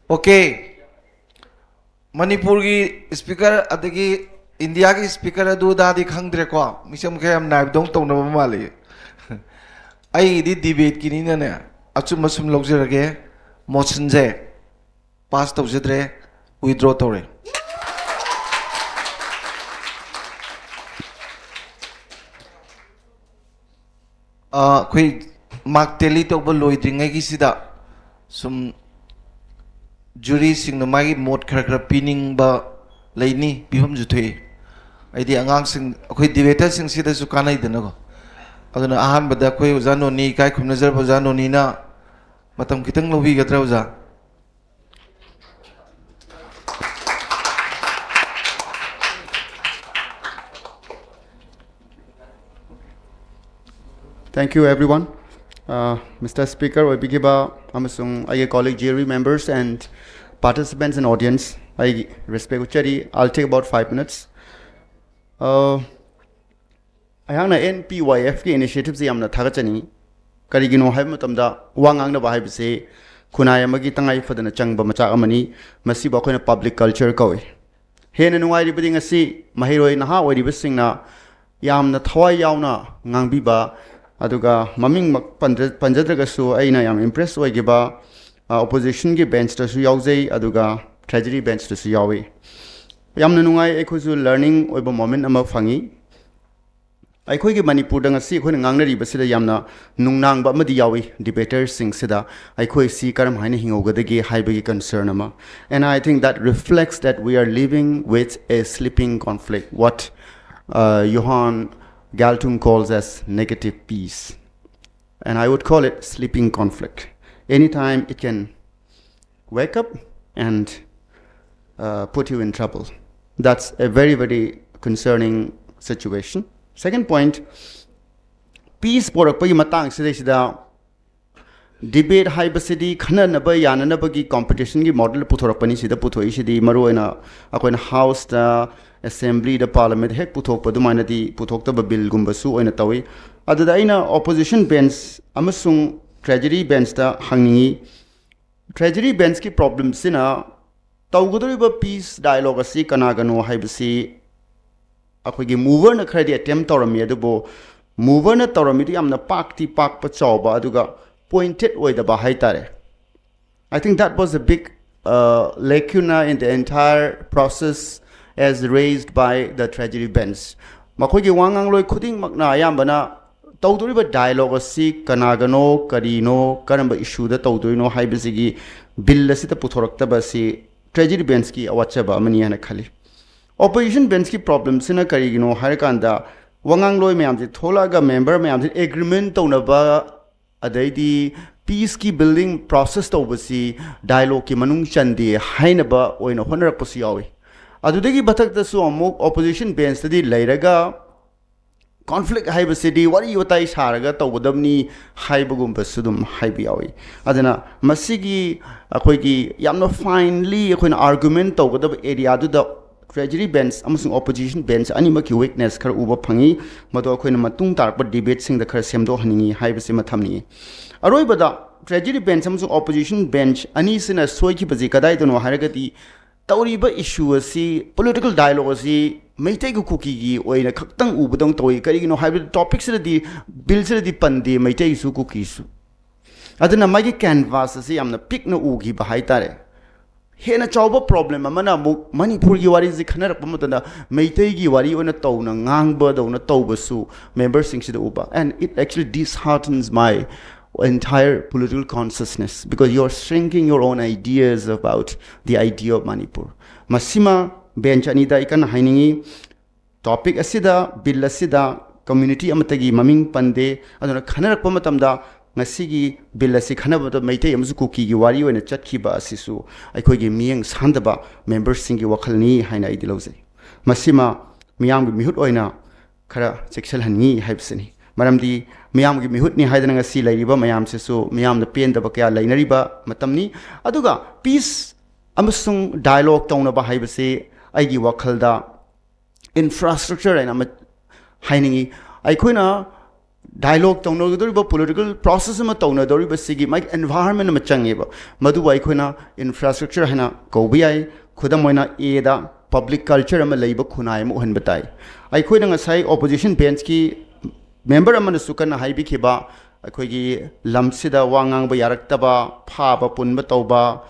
ꯑꯣꯀꯦ꯫ ꯃꯅꯤꯄꯨꯔꯒꯤ ꯁ꯭ꯄꯤꯀꯔ ꯑꯗꯒꯤ ꯏꯟꯗꯤꯌꯥꯒꯤ ꯁ꯭ꯄꯤꯀꯔ ꯑꯗꯨ ꯑꯗꯥꯗꯤ ꯈꯪꯗ꯭ꯔꯦꯀꯣ, ꯃꯤꯆꯪ ꯈꯔ ꯌꯥꯝ ꯅꯥꯏꯕꯗꯧ ꯇꯧꯅꯕ ꯃꯥꯜꯂꯤ꯫ ꯑꯩꯒꯤꯗꯤ ꯗꯤꯕꯦꯠꯀꯤꯅꯤꯅꯅꯦ, ꯑꯆꯨꯝꯕ ꯁꯨꯝ ꯂꯧꯖꯔꯒꯦ꯫ ꯃꯣꯁꯟꯁꯦ ꯄꯥꯁ ꯇꯧꯖꯗ꯭ꯔꯦ, ꯋꯤꯗ꯭ꯔꯣ ꯇꯧꯔꯦ꯫ ꯑ, ꯑꯩꯈꯣꯏ ꯃꯥꯔꯛ ꯇꯦꯂꯤ ꯇꯧꯕ ꯂꯣꯏꯗ꯭ꯔꯤꯉꯩꯒꯤꯁꯤꯗ ꯁꯨꯝ ꯖꯨꯔꯤꯁꯤꯡꯅ ꯃꯥꯒꯤ ꯃꯣꯠ ꯈꯔ ꯈꯔ ꯄꯤꯅꯤꯡꯕ ꯂꯩꯅꯤ, ꯄꯤꯐꯝꯁꯨ ꯊꯣꯛꯏ꯫ ꯑꯩꯗꯤ ꯑꯉꯥꯡꯁꯤꯡ, ꯑꯩꯈꯣꯏ ꯗꯤꯕꯦꯇꯔꯁꯤꯡꯁꯤꯗꯁꯨ ꯀꯥꯟꯅꯩꯗꯅꯀꯣ꯫ ꯑꯗꯨꯅ ꯑꯍꯥꯟꯕꯗ ꯑꯩꯈꯣꯏ ꯑꯣꯖꯥ ꯅꯣꯅꯤ ꯏꯀꯥꯏ ꯈꯨꯝꯅꯖꯔꯕ ꯑꯣꯖꯥ ꯅꯣꯅꯤꯅ ꯃꯇꯝ ꯈꯤꯇꯪ ꯂꯧꯕꯤꯒꯗ꯭ꯔꯥ ꯑꯣꯖꯥ? Thank you, everyone. Uh, Mister Speaker ꯑꯣꯏꯕꯤꯈꯤꯕ ꯑꯃꯁꯨꯡ ꯑꯩꯒꯤ colleague, jury members and participants and audience, ꯑꯩꯒꯤ respect ꯎꯠꯆꯔꯤ. I'll take about five minutes. Uh, ꯑꯩꯍꯥꯛꯅ N P Y Fꯀꯤ initiativeꯁꯤ ꯌꯥꯝꯅ ꯊꯥꯒꯠꯆꯅꯤꯡꯏ꯫ ꯀꯔꯤꯒꯤꯅꯣ ꯍꯥꯏꯕ ꯃꯇꯝꯗ, ꯋꯥ ꯉꯥꯡꯅꯕ ꯍꯥꯏꯕꯁꯤ ꯈꯨꯟꯅꯥꯏ ꯑꯃꯒꯤ ꯇꯉꯥꯏ ꯐꯗꯅ ꯆꯪꯕ ꯃꯆꯥꯛ ꯑꯃꯅꯤ꯫ ꯃꯁꯤꯕꯨ ꯑꯩꯈꯣꯏꯅ public culture ꯀꯧꯏ꯫ ꯍꯦꯟꯅ ꯅꯨꯡꯉꯥꯏꯔꯤꯕꯗꯤ, ꯉꯁꯤ ꯃꯍꯩꯔꯣꯏ ꯅꯍꯥ ꯑꯣꯏꯔꯤꯕꯁꯤꯡꯅ ꯌꯥꯝꯅ ꯊꯋꯥꯏ ꯌꯥꯎꯅ ꯉꯥꯡꯕꯤꯕ, ꯑꯗꯨꯒ ꯃꯃꯤꯡꯃꯛ ꯄꯟꯗ꯭ꯔ-, ꯄꯟꯖꯗ꯭ꯔꯒꯁꯨ ꯑꯩꯅ ꯌꯥꯝ impress ꯑꯣꯏꯈꯤꯕ, ꯑ, oppositionꯒꯤ benchꯇꯁꯨ ꯌꯥꯎꯖꯩ, ꯑꯗꯨꯒ treasury benchꯇꯁꯨ ꯌꯥꯎꯏ꯫ ꯌꯥꯝꯅ ꯅꯨꯡꯉꯥꯏ꯫ ꯑꯩꯈꯣꯏꯁꯨ learning ꯑꯣꯏꯕ moment ꯑꯃ ꯐꯪꯉꯤ꯫ ꯑꯩꯈꯣꯏꯒꯤ ꯃꯅꯤꯄꯨꯔꯗ ꯉꯁꯤ ꯑꯩꯈꯣꯏꯅ ꯉꯥꯡꯅꯔꯤꯕꯁꯤꯗ ꯌꯥꯝꯅ ꯅꯨꯡꯅꯥꯡꯕ ꯑꯃꯗꯤ ꯌꯥꯎꯏ, debaterꯁꯤꯡꯁꯤꯗ ꯑꯩꯈꯣꯏꯁꯤ ꯀꯔꯝ ꯍꯥꯏꯅ ꯍꯤꯡꯍꯧꯒꯗꯒꯦ ꯍꯥꯏꯕꯒꯤ concern ꯑꯃ꯫ And I think that reflects that we are living with a sleeping conflict, what, uh, Johan Galtung calls as negative peace. And I would call it sleeping conflict. Anytime it can wake up and, uh, put you in trouble. That's a very, very concerning situation. Second point, peace ꯄꯣꯔꯛꯄꯒꯤ ꯃꯇꯥꯡꯁꯤꯗꯩꯁꯤꯗ debate ꯍꯥꯏꯕꯁꯤꯗꯤ ꯈꯟꯅꯅꯕ ꯌꯥꯅꯅꯕꯒꯤ competitionꯒꯤ model ꯄꯨꯊꯣꯔꯛꯄꯅꯤ꯫ ꯁꯤꯗ ꯄꯨꯊꯣꯛꯏꯁꯤꯗꯤ ꯃꯔꯨꯑꯣꯏꯅ ꯑꯩꯈꯣꯏꯅ houseꯇ, assemblyꯗ, parliamentꯗ ꯍꯦꯛ ꯄꯨꯊꯣꯛꯄ ꯑꯗꯨꯃꯥꯏꯅꯗꯤ ꯄꯨꯊꯣꯛꯇꯕ billꯒꯨꯝꯕꯁꯨ ꯑꯣꯏꯅ ꯇꯧꯏ꯫ ꯑꯗꯨꯗ ꯑꯩꯅ opposition bench ꯑꯃꯁꯨꯡ treasury benchꯇ ꯍꯪꯅꯤꯡꯏ, treasury benchꯀꯤ problemꯁꯤꯅ ꯇꯧꯒꯗꯧꯔꯤꯕ peace dialogue ꯑꯁꯤ ꯀꯅꯥꯒꯅꯣ ꯍꯥꯏꯕꯁꯤ ꯑꯩꯈꯣꯏꯒꯤ moverꯅ ꯈꯔꯗꯤ attempt ꯇꯧꯔꯝꯃꯤ, ꯑꯗꯨꯕꯨ moverꯅ ꯇꯧꯔꯝꯃꯤꯗꯨ ꯌꯥꯝꯅ ꯄꯥꯛꯇꯤ ꯄꯥꯛꯄ ꯆꯥꯎꯕ, ꯑꯗꯨꯒ pointed ꯑꯣꯏꯗꯕ ꯍꯥꯏꯇꯥꯔꯦ꯫ I think that was a big, uh, lacuna in the entire process as raised by the treasury bench. ꯃꯈꯣꯏꯒꯤ ꯋꯥ ꯉꯥꯡꯂꯣꯏ ꯈꯨꯗꯤꯡꯃꯛꯅ ꯑꯌꯥꯝꯕꯅ ꯇꯧꯗꯣꯔꯤꯕ dialogue ꯑꯁꯤ ꯀꯅꯥꯒꯅꯣ, ꯀꯔꯤꯅꯣ, ꯀꯔꯝꯕ issueꯗ ꯇꯧꯗꯣꯏꯅꯣ ꯍꯥꯏꯕꯁꯤꯒꯤ bill ꯑꯁꯤꯗ ꯄꯨꯊꯣꯔꯛꯇꯕ ꯑꯁꯤ treasury benchꯀꯤ ꯑꯋꯥꯠꯆꯕ ꯑꯃꯅꯤ ꯍꯥꯏꯅ ꯈꯜꯂꯤ꯫ Opposition benchꯀꯤ problemꯁꯤꯅ ꯀꯔꯤꯒꯤꯅꯣ ꯍꯥꯏꯔꯀꯥꯟꯗ, ꯋꯥꯉꯥꯡꯂꯣꯏ ꯃꯌꯥꯝꯁꯦ ꯊꯣꯛꯂꯛꯑꯒ member ꯃꯌꯥꯝꯁꯦ agreement ꯇꯧꯅꯕ, ꯑꯗꯩꯗꯤ peaceꯀꯤ building process ꯇꯧꯕꯁꯤ dialogueꯀꯤ ꯃꯅꯨꯡ ꯆꯟꯗꯦ ꯍꯥꯏꯅꯕ ꯑꯣꯏꯅ ꯍꯣꯠꯅꯔꯛꯄꯁꯨ ꯌꯥꯎꯏ꯫ ꯑꯗꯨꯗꯒꯤ ꯃꯊꯛꯇꯁꯨ ꯑꯃꯨꯛ opposition benchꯇꯗꯤ ꯂꯩꯔꯒ ꯀꯣꯟꯐ꯭ꯂꯤꯛ ꯍꯥꯏꯕꯁꯤꯗꯤ ꯋꯥꯔꯤ ꯋꯥꯇꯥꯏ ꯁꯥꯔꯒ ꯇꯧꯒꯗꯕꯅꯤ ꯍꯥꯏꯕꯒꯨꯝꯕꯁꯨ ꯑꯗꯨꯝ ꯍꯥꯏꯕ ꯌꯥꯎꯏ꯫ ꯑꯗꯨꯅ ꯃꯁꯤꯒꯤ ꯑꯩꯈꯣꯏꯒꯤ ꯌꯥꯝꯅ ꯐꯥꯏꯟꯂꯤ ꯑꯩꯈꯣꯏꯅ ꯑꯥꯔꯒꯨꯃꯦꯟ ꯇꯧꯒꯗꯕ ꯑꯦꯔꯤꯌꯥꯗꯨꯗ ꯇ꯭ꯔꯦꯖꯔꯤ ꯕꯦꯟꯁ ꯑꯃꯁꯨꯡ ꯑꯣꯄꯣꯖꯤꯁꯟ ꯕꯦꯟꯁ ꯑꯅꯤꯃꯛꯀꯤ ꯋꯤꯛꯅꯦꯁ ꯈꯔ ꯎꯕ ꯐꯪꯉꯤ꯫ ꯃꯗꯨ ꯑꯩꯈꯣꯏꯅ ꯃꯇꯨꯡ ꯇꯥꯔꯛꯄ ꯗꯤꯕꯦꯠꯁꯤꯡꯗ ꯈꯔ ꯁꯦꯝꯗꯣꯛꯍꯟꯅꯤꯡꯉꯤ ꯍꯥꯏꯕꯁꯤꯃ ꯊꯝꯅꯤꯡꯉꯤ꯫ ꯑꯔꯣꯏꯕꯗ, ꯇ꯭ꯔꯦꯖꯔꯤ ꯕꯦꯟꯁ ꯑꯃꯁꯨꯡ ꯑꯣꯄꯣꯖꯤꯁꯟ ꯕꯦꯟꯁ ꯑꯅꯤꯁꯤꯅ ꯁꯣꯏꯈꯤꯕꯁꯤ ꯀꯗꯥꯏꯗꯅꯣ ꯍꯥꯏꯔꯒꯗꯤ, ꯇꯧꯔꯤꯕ ꯏꯁꯨ ꯑꯁꯤ, ꯄꯣꯂꯤꯇꯤꯀꯦꯜ ꯗꯥꯏꯂꯣꯒ ꯑꯁꯤ ꯃꯩꯇꯩꯒ ꯀꯨꯀꯤꯒꯤ ꯑꯣꯏꯅ ꯈꯛꯇꯪ ꯎꯕꯗꯧꯅ ꯇꯧꯏ꯫ ꯀꯔꯤꯒꯤꯅꯣ ꯍꯥꯏꯕꯗ, ꯇꯣꯄꯤꯛꯁꯤꯗꯗꯤ, ꯕꯤꯜꯁꯤꯗꯗꯤ ꯄꯟꯗꯦ ꯃꯩꯇꯩꯒꯤꯁꯨ ꯀꯨꯀꯤꯁꯨ꯫ ꯑꯗꯨꯅ ꯃꯥꯒꯤ ꯀꯦꯟꯚꯥꯁ ꯑꯁꯤ ꯌꯥꯝꯅ ꯄꯤꯛꯅ ꯎꯈꯤꯕ ꯍꯥꯏꯇꯥꯔꯦ꯫ ꯍꯦꯟꯅ ꯆꯥꯎꯕ ꯄ꯭ꯔꯣꯕ꯭ꯂꯦꯝ ꯑꯃꯅ ꯑꯃꯨꯛ ꯃꯅꯤꯄꯨꯔꯒꯤ ꯋꯥꯔꯤꯁꯤ ꯈꯟꯅꯔꯛꯄ ꯃꯇꯝꯗ ꯃꯩꯇꯩꯒꯤ ꯋꯥꯔꯤ ꯑꯣꯏꯅ ꯇꯧꯅ ꯉꯥꯡꯕꯗꯧꯅ ꯇꯧꯕꯁꯨ ꯃꯦꯝꯕꯔꯁꯤꯡꯁꯤꯗ ꯎꯕ, and it actually disheartens my entire political consciousness, because you are shrinking your own ideas about the idea of Manipur. ꯃꯁꯤꯃ ꯕꯦꯟꯆ ꯑꯅꯤꯗ ꯑꯩ ꯀꯟꯅ ꯍꯥꯏꯅꯤꯡꯉꯤ꯫ ꯇꯣꯄꯤꯛ ꯑꯁꯤꯗ, ꯕꯤꯜ ꯑꯁꯤꯗ ꯀꯝꯃ꯭ꯌꯨꯅꯤꯇꯤ ꯑꯃꯠꯇꯒꯤ ꯃꯃꯤꯡ ꯄꯟꯗꯦ꯫ ꯑꯗꯨꯅ ꯈꯟꯅꯔꯛꯄ ꯃꯇꯝꯗ ꯉꯁꯤꯒꯤ ꯕꯤꯜ ꯑꯁꯤ ꯈꯟꯅꯕꯗ ꯃꯩꯇꯩ ꯑꯃꯁꯨꯡ ꯀꯨꯀꯤꯒꯤ ꯋꯥꯔꯤ ꯑꯣꯏꯅ ꯆꯠꯈꯤꯕ ꯑꯁꯤꯁꯨ ꯑꯩꯈꯣꯏꯒꯤ ꯃꯤꯠꯌꯦꯡ ꯁꯥꯟꯗꯕ ꯃꯦꯝꯕꯔꯁꯤꯡꯒꯤ ꯋꯥꯈꯜꯅꯤ ꯍꯥꯏꯅ ꯑꯩꯗꯤ ꯂꯧꯖꯩ꯫ ꯃꯁꯤꯃ ꯃꯤꯌꯥꯝꯒꯤ ꯃꯤꯍꯨꯠ ꯑꯣꯏꯅ ꯈꯔ ꯆꯦꯛꯁꯤꯜꯍꯟꯅꯤꯡꯉꯤ ꯍꯥꯏꯕꯁꯤꯅꯤ꯫ ꯃꯔꯝꯗꯤ ꯃꯤꯌꯥꯝꯒꯤ ꯃꯤꯍꯨꯠꯅꯤ ꯍꯥꯏꯗꯅ ꯉꯁꯤ ꯂꯩꯔꯤꯕ ꯃꯌꯥꯝꯁꯤꯁꯨ ꯃꯤꯌꯥꯝꯅ ꯄꯦꯟꯗꯕ ꯀꯌꯥ ꯂꯩꯅꯔꯤꯕ ꯃꯇꯝꯅꯤ꯫ ꯑꯗꯨꯒ ꯄꯤꯁ ꯑꯃꯁꯨꯡ ꯗꯥꯏꯂꯣꯒ ꯇꯧꯅꯕ ꯍꯥꯏꯕꯁꯤ ꯑꯩꯒꯤ ꯋꯥꯈꯜꯗ ꯏꯟꯐ꯭ꯔꯥꯁ꯭ꯇ꯭ꯔꯛꯆꯔ ꯍꯥꯏꯅ ꯑꯃ ꯍꯥꯏꯅꯤꯡꯉꯤ꯫ ꯑꯩꯈꯣꯏꯅ ꯗꯥꯏꯂꯣꯒ ꯇꯧꯅꯒꯗꯧꯔꯤꯕ, ꯄꯣꯂꯤꯇꯤꯀꯦꯜ ꯄ꯭ꯔꯣꯁꯦꯁ ꯑꯃ ꯇꯧꯅꯗꯧꯔꯤꯕꯁꯤꯒꯤ ꯃꯥꯒꯤ ꯑꯦꯟꯚꯥꯏꯔꯟꯃꯦꯟ ꯑꯃ ꯆꯪꯉꯦꯕ꯫ ꯃꯗꯨꯕꯨ ꯑꯩꯈꯣꯏꯅ ꯏꯟꯐ꯭ꯔꯥꯁ꯭ꯇ꯭ꯔꯛꯆꯔ ꯍꯥꯏꯅ ꯀꯧꯕ ꯌꯥꯏ꯫ ꯈꯨꯗꯝ ꯑꯣꯏꯅ, ꯑꯦꯗ ꯄꯕ꯭ꯂꯤꯛ ꯀꯜꯆꯔ ꯑꯃ ꯂꯩꯕ ꯈꯨꯟꯅꯥꯏ ꯑꯃ ꯑꯣꯏꯍꯟꯕ ꯇꯥꯏ꯫ ꯑꯩꯈꯣꯏꯅ ꯉꯁꯥꯏ ꯑꯣꯄꯣꯖꯤꯁꯟ ꯕꯦꯟꯁꯀꯤ ꯃꯦꯝꯕꯔ ꯑꯃꯅꯁꯨ ꯀꯟꯅ ꯍꯥꯏꯕꯤꯈꯤꯕ, ꯑꯩꯈꯣꯏꯒꯤ ꯂꯝꯁꯤꯗ ꯋꯥ ꯉꯥꯡꯕ ꯌꯥꯔꯛꯇꯕ, ꯐꯥꯕ ꯄꯨꯟꯕ ꯇꯧꯕ,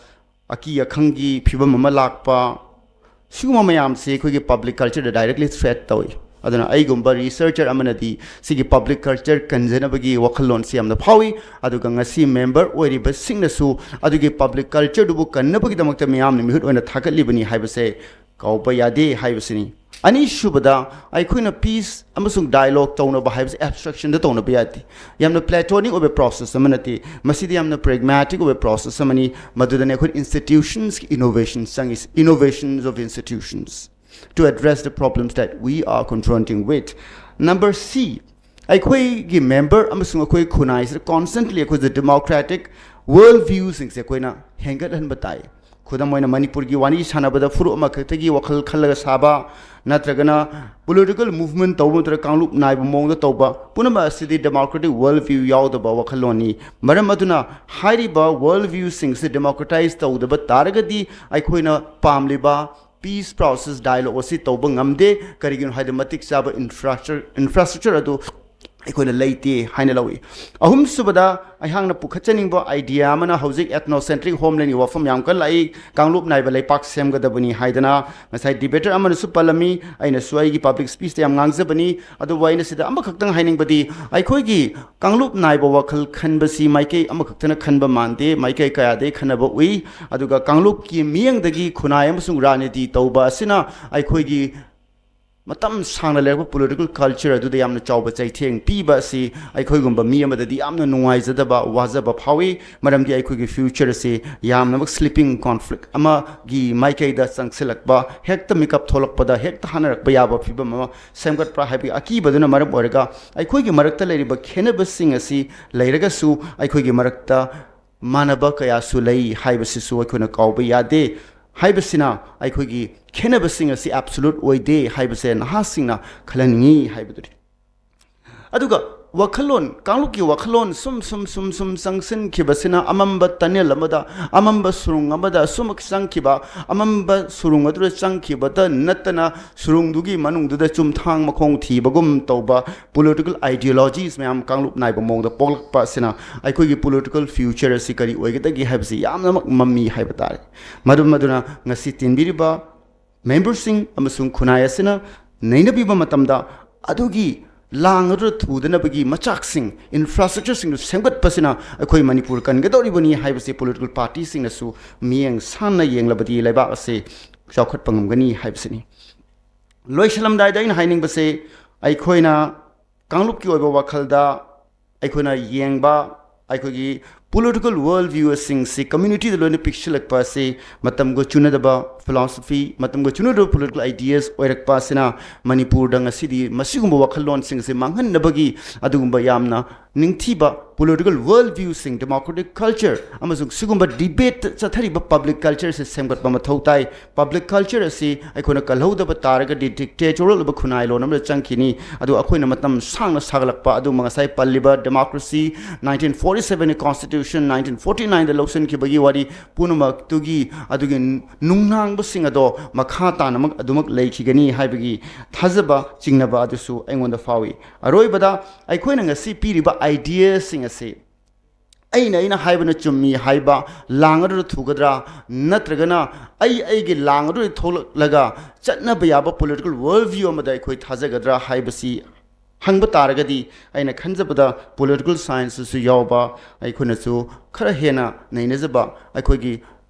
ꯑꯀꯤ ꯑꯈꯪꯒꯤ ꯐꯤꯕꯝ ꯑꯃ ꯂꯥꯛꯄ, ꯁꯤꯒꯨꯝꯕ ꯃꯌꯥꯝꯁꯤ ꯑꯩꯈꯣꯏꯒꯤ ꯄꯕ꯭ꯂꯤꯛ ꯀꯜꯆꯔꯗ ꯗꯥꯏꯔꯦꯛꯂꯤ ꯊ꯭ꯔꯦꯠ ꯇꯧꯏ꯫ ꯑꯗꯨꯅ ꯑꯩꯒꯨꯝꯕ ꯔꯤꯁꯔꯆꯔ ꯑꯃꯅꯗꯤ ꯁꯤꯒꯤ ꯄꯕ꯭ꯂꯤꯛ ꯀꯜꯆꯔ ꯀꯟꯖꯅꯕꯒꯤ ꯋꯥꯈꯜꯂꯣꯟꯁꯤ ꯌꯥꯝꯅ ꯐꯥꯎꯏ꯫ ꯑꯗꯨꯒ ꯉꯁꯤ ꯃꯦꯝꯕꯔ ꯑꯣꯏꯔꯤꯕꯁꯤꯡꯅꯁꯨ ꯑꯗꯨꯒꯤ ꯄꯕ꯭ꯂꯤꯛ ꯀꯜꯆꯔꯗꯨꯕꯨ ꯀꯟꯅꯕꯒꯤꯗꯃꯛꯇ ꯃꯤꯌꯥꯝꯅ ꯃꯤꯍꯨꯠ ꯑꯣꯏꯅ ꯊꯥꯒꯠꯂꯤꯕꯅꯤ ꯍꯥꯏꯕꯁꯦ ꯀꯥꯎꯕ ꯌꯥꯗꯦ ꯍꯥꯏꯕꯁꯤꯅꯤ꯫ ꯑꯅꯤꯁꯨꯕꯗ, ꯑꯩꯈꯣꯏꯅ ꯄꯤꯁ ꯑꯃꯁꯨꯡ ꯗꯥꯏꯂꯣꯒ ꯇꯧꯅꯕ ꯍꯥꯏꯕꯁꯤ ꯑꯦꯕꯁꯇ꯭ꯔꯦꯛꯁꯟꯗ ꯇꯧꯅꯕ ꯌꯥꯗꯦ꯫ ꯌꯥꯝꯅ ꯄ꯭ꯂꯦꯇꯣꯅꯤꯛ ꯑꯣꯏꯕ ꯄ꯭ꯔꯣꯁꯦꯁ ꯑꯃ ꯅꯠꯇꯦ꯫ ꯃꯁꯤꯗꯤ ꯌꯥꯝꯅ ꯄ꯭ꯔꯦꯒꯃꯦꯇꯤꯛ ꯑꯣꯏꯕ ꯄ꯭ꯔꯣꯁꯦꯁ ꯑꯃꯅꯤ꯫ ꯃꯗꯨꯗꯅ ꯑꯩꯈꯣꯏ ꯏꯟꯁꯇꯤꯇ꯭ꯌꯨꯁꯟꯁꯀꯤ ꯏꯅꯣꯚꯦꯁꯟ ꯆꯪꯉꯤ, innovations of institutions to address the problems that we are confronting with. Number C, ꯑꯩꯈꯣꯏꯒꯤ member ꯑꯃꯁꯨꯡ ꯑꯩꯈꯣꯏ ꯈꯨꯟꯅꯥꯏꯁꯤꯗ constantly ꯑꯩꯈꯣꯏꯁꯦ democratic world viewꯁꯤꯡꯁꯦ ꯑꯩꯈꯣꯏꯅ ꯍꯦꯟꯒꯠꯍꯟꯕ ꯇꯥꯏ꯫ ꯈꯨꯗꯝ ꯑꯣꯏꯅ ꯃꯅꯤꯄꯨꯔꯒꯤ ꯋꯥꯔꯤ ꯁꯥꯟꯅꯕꯗ ꯐꯨꯔꯨꯞ ꯑꯃꯈꯛꯇꯒꯤ ꯋꯥꯈꯜ ꯈꯜꯂꯒ ꯁꯥꯕ, ꯅꯠꯇ꯭ꯔꯒꯅ political movement ꯇꯧꯕ ꯅꯠꯇ꯭ꯔꯒ ꯀꯥꯡꯂꯨꯞ ꯅꯥꯏꯕ ꯃꯑꯣꯡꯗ ꯇꯧꯕ, ꯄꯨꯝꯅꯃꯛ ꯑꯁꯤꯗꯤ democratic world view ꯌꯥꯎꯗꯕ ꯋꯥꯈꯜꯂꯣꯟꯅꯤ꯫ ꯃꯔꯝ ꯑꯗꯨꯅ ꯍꯥꯏꯔꯤꯕ world viewꯁꯤꯡꯁꯤ democratize ꯇꯧꯗꯕ ꯇꯥꯔꯒꯗꯤ ꯑꯩꯈꯣꯏꯅ ꯄꯥꯝꯂꯤꯕ peace process dialogue ꯑꯁꯤ ꯇꯧꯕ ꯉꯝꯗꯦ꯫ ꯀꯔꯤꯒꯤꯅꯣ ꯍꯥꯏꯗꯤ ꯃꯇꯤꯛ ꯆꯥꯕ infrastructure, infrastructure ꯑꯗꯨ ꯑꯩꯈꯣꯏꯅ ꯂꯩꯇꯦ ꯍꯥꯏꯅ ꯂꯧꯏ꯫ ꯑꯍꯨꯝꯁꯨꯕꯗ ꯑꯩꯍꯥꯛꯅ ꯄꯨꯈꯠꯆꯅꯤꯡꯕ idea ꯑꯃꯅ ꯍꯧꯖꯤꯛ ethnocentric homelandꯒꯤ ꯋꯥꯐꯝ ꯌꯥꯝ ꯀꯟꯅ ꯂꯥꯛꯏ꯫ ꯀꯥꯡꯂꯨꯞ ꯅꯥꯏꯕ ꯂꯩꯄꯥꯛ ꯁꯦꯝꯒꯗꯕꯅꯤ ꯍꯥꯏꯗꯅ ꯉꯁꯥꯏ debater ꯑꯃꯅꯁꯨ ꯄꯜꯂꯝꯃꯤ, ꯑꯩꯅꯁꯨ ꯑꯩꯒꯤ public speechꯇ ꯌꯥꯝ ꯉꯥꯡꯖꯕꯅꯤ꯫ ꯑꯗꯨꯕꯨ ꯑꯩꯅ ꯁꯤꯗ ꯑꯃꯈꯛꯇꯪ ꯍꯥꯏꯅꯤꯡꯕꯗꯤ, ꯑꯩꯈꯣꯏꯒꯤ ꯀꯥꯡꯂꯨꯞ ꯅꯥꯏꯕ ꯋꯥꯈꯜ ꯈꯟꯕꯁꯤ ꯃꯥꯏꯀꯩ ꯑꯃꯈꯛꯇꯅ ꯈꯟꯕ ꯃꯥꯟꯗꯦ, ꯃꯥꯏꯀꯩ ꯀꯌꯥꯗꯒꯤ ꯈꯟꯅꯕ ꯎꯏ꯫ ꯑꯗꯨꯒ ꯀꯥꯡꯂꯨꯞꯀꯤ ꯃꯤꯠꯌꯦꯡꯗꯒꯤ ꯈꯨꯟꯅꯥꯏ ꯑꯃꯁꯨꯡ ꯔꯥꯖꯅꯤꯇꯤ ꯇꯧꯕ ꯑꯁꯤꯅ ꯑꯩꯈꯣꯏꯒꯤ ꯃꯇꯝ ꯁꯥꯡꯅ ꯂꯩꯔꯛꯄ political culture ꯑꯗꯨꯗ ꯌꯥꯝꯅ ꯆꯥꯎꯕ ꯆꯩꯊꯦꯡ ꯄꯤꯕ ꯑꯁꯤ ꯑꯩꯈꯣꯏꯒꯨꯝꯕ ꯃꯤ ꯑꯃꯗꯗꯤ ꯌꯥꯝꯅ ꯅꯨꯡꯉꯥꯏꯖꯗꯕ, ꯋꯥꯖꯕ ꯐꯥꯎꯏ꯫ ꯃꯔꯝꯗꯤ ꯑꯩꯈꯣꯏꯒꯤ future ꯑꯁꯤ ꯌꯥꯝꯅꯃꯛ sleeping conflict ꯑꯃꯒꯤ ꯃꯥꯏꯀꯩꯗ ꯆꯪꯁꯤꯜꯂꯛꯄ, ꯍꯦꯛꯇ ꯃꯤꯀꯞ ꯊꯣꯛꯂꯛꯄꯗ ꯍꯦꯛꯇ ꯍꯥꯟꯅꯔꯛꯄ ꯌꯥꯕ ꯐꯤꯕꯝ ꯑꯃ ꯁꯦꯝꯒꯠꯄ꯭ꯔꯥ ꯍꯥꯏꯕꯒꯤ ꯑꯀꯤꯕꯗꯨꯅ ꯃꯔꯝ ꯑꯣꯏꯔꯒ ꯑꯩꯈꯣꯏꯒꯤ ꯃꯔꯛꯇ ꯂꯩꯔꯤꯕ ꯈꯦꯠꯅꯕꯁꯤꯡ ꯑꯁꯤ ꯂꯩꯔꯒꯁꯨ ꯑꯩꯈꯣꯏꯒꯤ ꯃꯔꯛꯇ ꯃꯥꯟꯅꯕ ꯀꯌꯥꯁꯨ ꯂꯩ ꯍꯥꯏꯕꯁꯤꯁꯨ ꯑꯩꯈꯣꯏꯅ ꯀꯥꯎꯕ ꯌꯥꯗꯦ꯫ ꯍꯥꯏꯕꯁꯤꯅ ꯑꯩꯈꯣꯏꯒꯤ ꯈꯦꯠꯅꯕꯁꯤꯡ ꯑꯁꯤ absolute ꯑꯣꯏꯗꯦ ꯍꯥꯏꯕꯁꯦ ꯅꯍꯥꯁꯤꯡꯅ ꯈꯜꯍꯟꯅꯤꯡꯉꯤ ꯍꯥꯏꯕꯗꯨꯅꯤ꯫ ꯑꯗꯨꯒ ꯋꯥꯈꯜꯂꯣꯟ, ꯀꯥꯡꯂꯨꯞꯀꯤ ꯋꯥꯈꯜꯂꯣꯟ ꯁꯨꯝ ꯁꯨꯝ ꯁꯨꯝ ꯁꯨꯝ ꯆꯪꯁꯤꯟꯈꯤꯕꯁꯤꯅ ꯑꯃꯝꯕ tunnel ꯑꯃꯗ, ꯑꯃꯝꯕ ꯁꯨꯔꯨꯡ ꯑꯃꯗ ꯁꯨꯝ ꯆꯪꯈꯤꯕ, ꯑꯃꯝꯕ ꯁꯨꯔꯨꯡ ꯑꯗꯨꯗ ꯆꯪꯈꯤꯕꯇ ꯅꯠꯇꯅ ꯁꯨꯔꯨꯡꯗꯨꯒꯤ ꯃꯅꯨꯡꯗꯨꯗ ꯆꯨꯝꯊꯥꯡ ꯃꯈꯣꯡ ꯊꯤꯕꯒꯨꯝ ꯇꯧꯕ political ideologies ꯃꯌꯥꯝ ꯀꯥꯡꯂꯨꯞ ꯅꯥꯏꯕ ꯃꯑꯣꯡꯗ ꯄꯣꯛꯂꯛꯄ ꯑꯁꯤꯅ ꯑꯩꯈꯣꯏꯒꯤ political future ꯑꯁꯤ ꯀꯔꯤ ꯑꯣꯏꯒꯗꯒꯦ ꯍꯥꯏꯕꯁꯤ ꯌꯥꯝꯅꯃꯛ ꯃꯝꯃꯤ ꯍꯥꯏꯕ ꯇꯥꯔꯦ꯫ ꯃꯔꯝ ꯑꯗꯨꯅ ꯉꯁꯤ ꯇꯤꯟꯕꯤꯔꯤꯕ memberꯁꯤꯡ ꯑꯃꯁꯨꯡ ꯈꯨꯟꯅꯥꯏ ꯑꯁꯤꯅ ꯅꯩꯅꯕꯤꯕ ꯃꯇꯝꯗ ꯑꯗꯨꯒꯤ ꯂꯥꯡ ꯑꯗꯨꯗ ꯊꯨꯗꯅꯕꯒꯤ ꯃꯆꯥꯛꯁꯤꯡ, infrastructureꯁꯤꯡꯗꯨ ꯁꯦꯝꯒꯠꯄꯁꯤꯅ ꯑꯩꯈꯣꯏ ꯃꯅꯤꯄꯨꯔ ꯀꯟꯒꯗꯧꯔꯤꯕꯅꯤ ꯍꯥꯏꯕꯁꯤ political partyꯁꯤꯡꯅꯁꯨ ꯃꯤꯠꯌꯦꯡ ꯁꯥꯟꯅ ꯌꯦꯡꯂꯕꯗꯤ ꯂꯩꯕꯥꯛ ꯑꯁꯤ ꯆꯥꯎꯈꯠꯄ ꯉꯝꯒꯅꯤ ꯍꯥꯏꯕꯁꯤꯅꯤ꯫ ꯂꯣꯏꯁꯤꯜꯂꯝꯗꯥꯏꯗ ꯑꯩꯅ ꯍꯥꯏꯅꯤꯡꯕꯁꯦ, ꯑꯩꯈꯣꯏꯅ ꯀꯥꯡꯂꯨꯞꯀꯤ ꯑꯣꯏꯕ ꯋꯥꯈꯜꯗ ꯑꯩꯈꯣꯏꯅ ꯌꯦꯡꯕ, ꯑꯩꯈꯣꯏꯒꯤ Political world viewꯁꯤꯡꯁꯤ communityꯗ ꯂꯣꯏꯅ ꯄꯤꯛꯁꯤꯜꯂꯛꯄ ꯑꯁꯤ ꯃꯇꯝꯒ ꯆꯨꯅꯗꯕ philosophy, ꯃꯇꯝꯒ ꯆꯨꯅꯗꯕ political ideas ꯑꯣꯏꯔꯛꯄ ꯑꯁꯤꯅ ꯃꯅꯤꯄꯨꯔꯗ ꯉꯁꯤꯗꯤ ꯃꯁꯤꯒꯨꯝꯕ ꯋꯥꯈꯜꯂꯣꯟꯁꯤꯡꯁꯤ ꯃꯥꯡꯍꯟꯅꯕꯒꯤ ꯑꯗꯨꯒꯨꯝꯕ ꯌꯥꯝꯅ ꯅꯤꯡꯊꯤꯕ political world viewꯁꯤꯡ, democratic culture ꯑꯃꯁꯨꯡ ꯁꯤꯒꯨꯝꯕ debate ꯆꯠꯊꯔꯤꯕ public cultureꯁꯦ ꯁꯦꯝꯒꯠꯄ ꯃꯊꯧ ꯇꯥꯏ꯫ Public culture ꯑꯁꯤ ꯑꯩꯈꯣꯏꯅ ꯀꯜꯍꯧꯗꯕ ꯇꯥꯔꯒꯗꯤ dictatorial ꯑꯣꯏꯕ ꯈꯨꯟꯅꯥꯏꯂꯣꯟ ꯑꯃꯗ ꯆꯪꯈꯤꯅꯤ꯫ ꯑꯗꯨ ꯑꯩꯈꯣꯏꯅ ꯃꯇꯝ ꯁꯥꯡꯅ ꯁꯥꯒꯠꯂꯛꯄ ꯑꯗꯨꯒꯨꯝꯕ ꯉꯁꯥꯏ ꯄꯜꯂꯤꯕ democracy, nineteen forty seven constitution, nineteen forty nine ꯗ ꯂꯧꯁꯤꯟꯈꯤꯕꯒꯤ ꯋꯥꯔꯤ ꯄꯨꯝꯅꯃꯛꯇꯨꯒꯤ ꯑꯗꯨꯒꯤ ꯅꯨꯡꯅꯥꯡꯕꯁꯤꯡ ꯑꯗꯣ ꯃꯈꯥ ꯇꯥꯅꯃꯛ ꯑꯗꯨꯃꯛ ꯂꯩꯈꯤꯒꯅꯤ ꯍꯥꯏꯕꯒꯤ ꯊꯥꯖꯕ ꯆꯤꯡꯅꯕ ꯑꯗꯨꯁꯨ ꯑꯩꯉꯣꯟꯗ ꯐꯥꯎꯏ꯫ ꯑꯔꯣꯏꯕꯗ ꯑꯩꯈꯣꯏꯅ ꯉꯁꯤ ꯄꯤꯔꯤꯕ ideaꯁꯤꯡ ꯑꯁꯤ ꯑꯩꯅ ꯑꯩꯅ ꯍꯥꯏꯕꯅ ꯆꯨꯝꯃꯤ ꯍꯥꯏꯕ ꯂꯥꯡ ꯑꯗꯨꯗ ꯊꯨꯒꯗ꯭ꯔꯥ, ꯅꯠꯇ꯭ꯔꯒꯅ ꯑꯩ ꯑꯩꯒꯤ ꯂꯥꯡ ꯑꯗꯨꯗ ꯊꯣꯛꯂꯛꯂꯒ ꯆꯠꯅꯕ ꯌꯥꯕ political world view ꯑꯃꯗ ꯑꯩꯈꯣꯏ ꯊꯥꯖꯒꯗ꯭ꯔꯥ ꯍꯥꯏꯕꯁꯤ ꯍꯪꯕ ꯇꯥꯔꯒꯗꯤ, ꯑꯩꯅ ꯈꯟꯖꯕꯗ political scienceꯁꯨ ꯌꯥꯎꯕ ꯑꯩꯈꯣꯏꯅꯁꯨ ꯈꯔ ꯍꯦꯟꯅ ꯅꯩꯅꯖꯕ ꯑꯩꯈꯣꯏꯒꯤ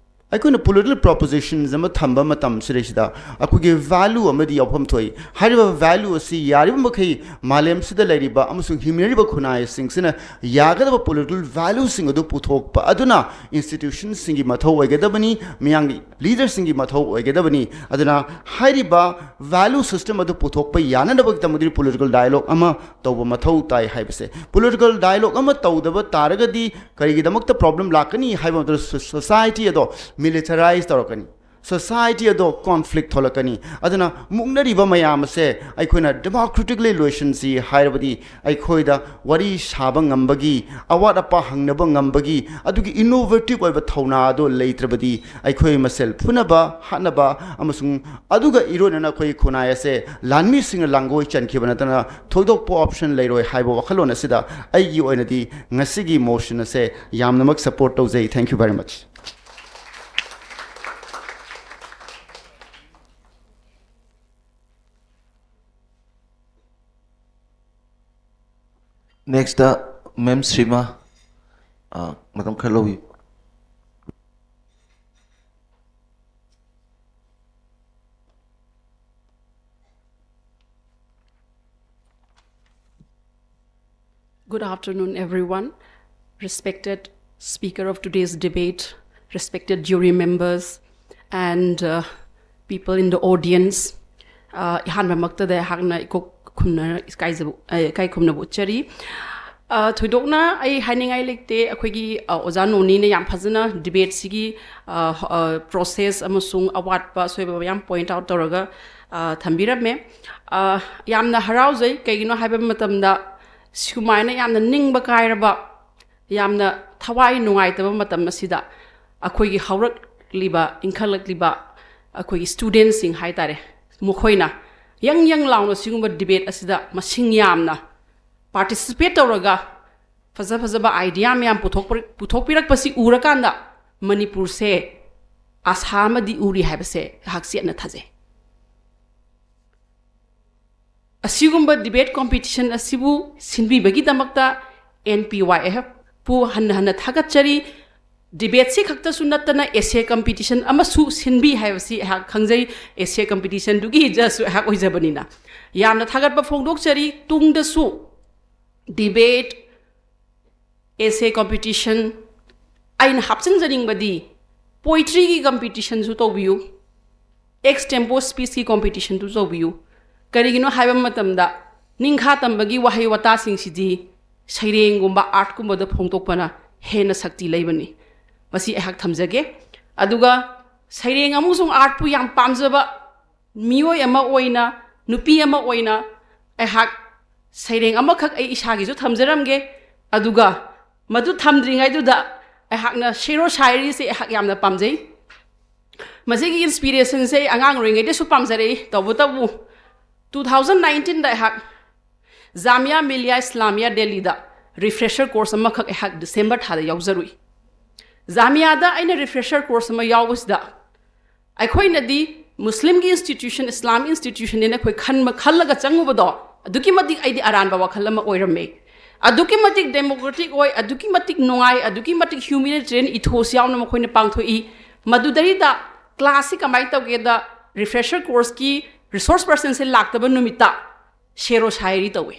ꯑꯩꯈꯣꯏꯅ political propositions ꯑꯃ ꯊꯝꯕ ꯃꯇꯝꯁꯤꯗꯩꯁꯤꯗ ꯑꯩꯈꯣꯏꯒꯤ value ꯑꯃꯗꯤ ꯌꯥꯎꯐꯝ ꯊꯣꯛꯏ꯫ ꯍꯥꯏꯔꯤꯕ value ꯑꯁꯤ ꯌꯥꯔꯤꯕ ꯃꯈꯩ ꯃꯥꯂꯦꯝꯁꯤꯗ ꯂꯩꯔꯤꯕ ꯑꯃꯁꯨꯡ ꯍꯤꯡꯃꯤꯟꯅꯔꯤꯕ ꯈꯨꯟꯅꯥꯏꯁꯤꯡꯁꯤꯅ ꯌꯥꯒꯗꯕ political valueꯁꯤꯡ ꯑꯗꯨ ꯄꯨꯊꯣꯛꯄ ꯑꯗꯨꯅ institutionꯁꯤꯡꯒꯤ ꯃꯊꯧ ꯑꯣꯏꯒꯗꯕꯅꯤ, ꯃꯤꯌꯥꯝꯒꯤ leaderꯁꯤꯡꯒꯤ ꯃꯊꯧ ꯑꯣꯏꯒꯗꯕꯅꯤ꯫ ꯑꯗꯨꯅ ꯍꯥꯏꯔꯤꯕ value system ꯑꯗꯨ ꯄꯨꯊꯣꯛꯄ ꯌꯥꯅꯅꯕꯒꯤꯗꯃꯛꯇꯗꯤ political dialogue ꯑꯃ ꯇꯧꯕ ꯃꯊꯧ ꯇꯥꯏ ꯍꯥꯏꯕꯁꯦ꯫ Political dialogue ꯑꯃ ꯇꯧꯗꯕ ꯇꯥꯔꯒꯗꯤ ꯀꯔꯤꯒꯤꯗꯃꯛꯇ problem ꯂꯥꯛꯀꯅꯤ ꯍꯥꯏꯕ ꯃꯇꯝꯗ ꯁꯣ-, society ꯑꯗꯣ militarize ꯇꯧꯔꯛꯀꯅꯤ꯫ Society ꯑꯗꯣ conflict ꯊꯣꯛꯂꯛꯀꯅꯤ꯫ ꯑꯗꯨꯅ ꯃꯨꯛꯅꯔꯤꯕ ꯃꯌꯥꯝ ꯑꯁꯦ ꯑꯩꯈꯣꯏꯅ democratically ꯂꯣꯏꯁꯤꯟꯁꯤ ꯍꯥꯏꯔꯕꯗꯤ ꯑꯩꯈꯣꯏꯗ ꯋꯥꯔꯤ ꯁꯥꯕ ꯉꯝꯕꯒꯤ, ꯑꯋꯥꯠ ꯑꯄꯥ ꯍꯪꯅꯕ ꯉꯝꯕꯒꯤ, ꯑꯗꯨꯒꯤ innovative ꯑꯣꯏꯕ ꯊꯧꯅꯥ ꯑꯗꯣ ꯂꯩꯇ꯭ꯔꯕꯗꯤ ꯑꯩꯈꯣꯏ ꯃꯁꯦꯜ ꯐꯨꯅꯕ, ꯍꯥꯠꯅꯕ ꯑꯃꯁꯨꯡ ꯑꯗꯨꯒ ꯏꯔꯣꯏꯅꯅ ꯑꯩꯈꯣꯏ ꯈꯨꯟꯅꯥꯏ ꯑꯁꯦ ꯂꯥꯟꯃꯤꯁꯤꯡꯅ ꯂꯥꯡꯒꯣꯏ ꯆꯟꯈꯤꯕ ꯅꯠꯇꯅ ꯊꯣꯏꯗꯣꯛꯄ option ꯂꯩꯔꯣꯏ ꯍꯥꯏꯕ ꯋꯥꯈꯜꯂꯣꯟ ꯑꯁꯤꯗ ꯑꯩꯒꯤ ꯑꯣꯏꯅꯗꯤ ꯉꯁꯤꯒꯤ motion ꯑꯁꯦ ꯌꯥꯝꯅꯃꯛ support ꯇꯧꯖꯩ꯫ Thank you very much. Next, uh, Ma'am Srima, uh, ꯃꯇꯝ ꯈꯔ ꯂꯧꯕꯤꯌꯨ꯫ Good afternoon, everyone. Respected Speaker of today's debate, respected jury members, and uh, people in the audience, uh, ꯑꯍꯥꯟꯕꯃꯛꯇꯗ ꯑꯩꯍꯥꯛꯅ ꯏꯀꯣꯛ ꯈꯨꯝꯅ ꯏꯀꯥꯏꯖꯕ ꯑ, ꯏꯀꯥꯏ ꯈꯨꯝꯅꯕ ꯎꯠꯆꯔꯤ꯫ ꯑ, ꯊꯣꯏꯗꯣꯛꯅ ꯑꯩ ꯍꯥꯏꯅꯤꯡꯉꯥꯏ ꯂꯩꯇꯦ꯫ ꯑꯩꯈꯣꯏꯒꯤ ꯑ, ꯑꯣꯖꯥ ꯅꯣꯅꯤꯅ ꯌꯥꯝ ꯐꯖꯅ ꯗꯤꯕꯦꯠꯁꯤꯒꯤ ꯄ꯭ꯔꯣꯁꯦꯁ ꯑꯃꯁꯨꯡ ꯑꯋꯥꯠꯄ ꯑꯁꯣꯏꯕ ꯃꯌꯥꯝ ꯄꯣꯏꯟꯠ ꯑꯥꯎꯠ ꯇꯧꯔꯒ ꯑ, ꯊꯝꯕꯤꯔꯝꯃꯦ꯫ ꯑ, ꯌꯥꯝꯅ ꯍꯔꯥꯎꯖꯩ꯫ ꯀꯩꯒꯤꯅꯣ ꯍꯥꯏꯕ ꯃꯇꯝꯗ ꯁꯨꯃꯥꯏꯅ ꯌꯥꯝꯅ ꯅꯤꯡꯕ ꯀꯥꯏꯔꯕ, ꯌꯥꯝꯅ ꯊꯋꯥꯏ ꯅꯨꯡꯉꯥꯏꯇꯕ ꯃꯇꯝ ꯑꯁꯤꯗ ꯑꯩꯈꯣꯏꯒꯤ ꯍꯧꯔꯛꯂꯤꯕ, ꯏꯟꯈꯠꯂꯛꯂꯤꯕ ꯑꯩꯈꯣꯏꯒꯤ ꯁ꯭ꯇꯨꯗꯦꯟꯁꯤꯡ ꯍꯥꯏ ꯇꯥꯔꯦ, ꯃꯈꯣꯏꯅ ꯌꯪ ꯌꯪ ꯂꯥꯎꯅ ꯁꯤꯒꯨꯝꯕ ꯗꯤꯕꯦꯠ ꯑꯁꯤꯗ ꯃꯁꯤꯡ ꯌꯥꯝꯅ ꯄꯥꯔꯇꯤꯁꯤꯄꯦꯠ ꯇꯧꯔꯒ ꯐꯖ ꯐꯖꯕ ꯑꯥꯏꯗꯤꯌꯥ ꯃꯌꯥꯝ ꯄꯨꯊꯣꯛꯄ-, ꯄꯨꯊꯣꯛꯄꯤꯔꯛꯄꯁꯤ ꯎꯔꯀꯥꯟꯗ ꯃꯅꯤꯄꯨꯔꯁꯦ ꯑꯁꯥ ꯑꯃꯗꯤ ꯎꯔꯤ ꯍꯥꯏꯕꯁꯦ ꯑꯩꯍꯥꯛ ꯆꯦꯠꯅ ꯊꯥꯖꯩ꯫ ꯑꯁꯤꯒꯨꯝꯕ ꯗꯤꯕꯦꯠ ꯀꯣꯝꯄꯤꯇꯤꯁꯟ ꯑꯁꯤꯕꯨ ꯁꯤꯟꯕꯤꯕꯒꯤꯗꯃꯛꯇ ꯑꯦꯟ ꯄꯤ ꯋꯥꯏ ꯑꯦꯐꯄꯨ ꯍꯟꯅ ꯍꯟꯅ ꯊꯥꯒꯠꯆꯔꯤ꯫ ꯗꯤꯕꯦꯠꯁꯤ ꯈꯛꯇꯁꯨ ꯅꯠꯇꯅ ꯑꯦꯁꯦ ꯀꯝꯄꯤꯇꯤꯁꯟ ꯑꯃꯁꯨ ꯁꯤꯟꯕꯤ ꯍꯥꯏꯕꯁꯤ ꯑꯩꯍꯥꯛ ꯈꯪꯖꯩ, ꯑꯦꯁꯦ ꯀꯝꯄꯤꯇꯤꯁꯟꯗꯨꯒꯤ ꯖꯁꯁꯨ ꯑꯩꯍꯥꯛ ꯑꯣꯏꯖꯕꯅꯤꯅ꯫ ꯌꯥꯝꯅ ꯊꯥꯒꯠꯄ ꯐꯣꯡꯗꯣꯛꯆꯔꯤ꯫ ꯇꯨꯡꯗꯁꯨ ꯗꯤꯕꯦꯠ, ꯑꯦꯁꯦ ꯀꯝꯄꯤꯇꯤꯁꯟ, ꯑꯩꯅ ꯍꯥꯞꯆꯤꯟꯖꯅꯤꯡꯕꯗꯤ ꯄꯣꯏꯇ꯭ꯔꯤꯒꯤ ꯀꯝꯄꯤꯇꯤꯁꯟꯁꯨ ꯇꯧꯕꯤꯌꯨ, ꯑꯦꯛꯁ ꯇꯦꯝꯄꯣ ꯁ꯭ꯄꯤꯁꯀꯤ ꯀꯝꯄꯤꯇꯤꯁꯟꯁꯨ ꯇꯧꯕꯤꯌꯨ꯫ ꯀꯔꯤꯒꯤꯅꯣ ꯍꯥꯏꯕ ꯃꯇꯝꯗ ꯅꯤꯡꯈꯥ ꯇꯝꯕꯒꯤ ꯋꯥꯍꯩ ꯋꯥꯇꯥꯁꯤꯡꯁꯤꯗꯤ ꯁꯩꯔꯦꯡꯒꯨꯝꯕ, ꯑꯥꯔꯠꯀꯨꯝꯕꯗ ꯐꯣꯡꯗꯣꯛꯄꯅ ꯍꯦꯟꯅ ꯁꯛꯇꯤ ꯂꯩꯕꯅꯤ꯫ ꯃꯁꯤ ꯑꯩꯍꯥꯛ ꯊꯝꯖꯒꯦ꯫ ꯑꯗꯨꯒ ꯁꯩꯔꯦꯡ ꯑꯃꯁꯨꯡ ꯑꯥꯔꯠꯄꯨ ꯌꯥꯝ ꯄꯥꯝꯖꯕ ꯃꯤꯑꯣꯏ ꯑꯃ ꯑꯣꯏꯅ, ꯅꯨꯄꯤ ꯑꯃ ꯑꯣꯏꯅ ꯑꯩꯍꯥꯛ ꯁꯩꯔꯦꯡ ꯑꯃꯈꯛ ꯑꯩ ꯏꯁꯥꯒꯤꯁꯨ ꯊꯝꯖꯔꯝꯒꯦ꯫ ꯑꯗꯨꯒ ꯃꯗꯨ ꯊꯝꯗ꯭ꯔꯤꯉꯩꯗꯨꯗ ꯑꯩꯍꯥꯛꯅ ꯁꯦꯔꯣ ꯁꯥꯏꯔꯤꯁꯦ ꯑꯩꯍꯥꯛ ꯌꯥꯝꯅ ꯄꯥꯝꯖꯩ꯫ ꯃꯁꯤꯒꯤ ꯏꯟꯁꯄꯤꯔꯦꯁꯟꯁꯦ ꯑꯩ ꯑꯉꯥꯡ ꯑꯣꯏꯔꯤꯉꯩꯗꯁꯨ ꯄꯥꯝꯖꯔꯛꯏ꯫ ꯇꯧꯕꯇꯕꯨ ꯇꯨ ꯊꯥꯎꯖꯟ ꯅꯥꯏꯟꯇꯤꯟꯗ ꯑꯩꯍꯥꯛ ꯖꯥꯃꯤꯌꯥ ꯃꯤꯂꯤꯌꯥ ꯏꯁꯂꯥꯃꯤꯌꯥ ꯗꯦꯜꯂꯤꯗ ꯔꯤꯐ꯭ꯔꯦꯁꯔ ꯀꯣꯔꯁ ꯑꯃꯈꯛ ꯑꯩꯍꯥꯛ ꯗꯤꯁꯦꯝꯕꯔ ꯊꯥꯗ ꯌꯥꯎꯖꯔꯨꯏ꯫ ꯖꯥꯃꯤꯌꯥꯗ ꯑꯩꯅ ꯔꯤꯐ꯭ꯔꯦꯁꯔ ꯀꯣꯔꯁ ꯑꯃ ꯌꯥꯎꯕꯁꯤꯗ ꯑꯩꯈꯣꯏꯅꯗꯤ ꯃꯨꯁꯂꯤꯝꯒꯤ ꯏꯟꯁꯇꯤꯇ꯭ꯌꯨꯁꯟ, ꯏꯁꯂꯥꯝ ꯏꯟꯁꯇꯤꯇ꯭ꯌꯨꯁꯟꯅꯦꯅ ꯑꯩꯈꯣꯏ ꯈꯟꯕ, ꯈꯜꯂꯒ ꯆꯪꯉꯨꯕꯗꯣ ꯑꯗꯨꯛꯀꯤ ꯃꯇꯤꯛ ꯑꯩꯗꯤ ꯑꯔꯥꯟꯕ ꯋꯥꯈꯜ ꯑꯃ ꯑꯣꯏꯔꯝꯃꯦ꯫ ꯑꯗꯨꯛꯀꯤ ꯃꯇꯤꯛ ꯗꯦꯃꯣꯀ꯭ꯔꯦꯇꯤꯛ ꯑꯣꯏ, ꯑꯗꯨꯛꯀꯤ ꯃꯇꯤꯛ ꯅꯨꯡꯉꯥꯏ, ꯑꯗꯨꯛꯀꯤ ꯃꯇꯤꯛ ꯍ꯭ꯌꯨꯃꯤꯅꯤꯇꯦꯔꯤꯌꯟ ꯏꯊꯣꯁ ꯌꯥꯎꯅ ꯃꯈꯣꯏꯅ ꯄꯥꯡꯊꯣꯛꯏ꯫ ꯃꯗꯨꯗꯩꯗ ꯀ꯭ꯂꯥꯁꯁꯤ ꯀꯃꯥꯏꯅ ꯇꯧꯒꯦꯗ, ꯔꯤꯐ꯭ꯔꯦꯁꯔ ꯀꯣꯔꯁꯀꯤ ꯔꯤꯁꯣꯔꯁ ꯄꯔꯁꯟꯁꯦ ꯂꯥꯛꯇꯕ ꯅꯨꯃꯤꯠꯇ ꯁꯦꯔꯣ ꯁꯥꯏꯔꯤ ꯇꯧꯋꯤ꯫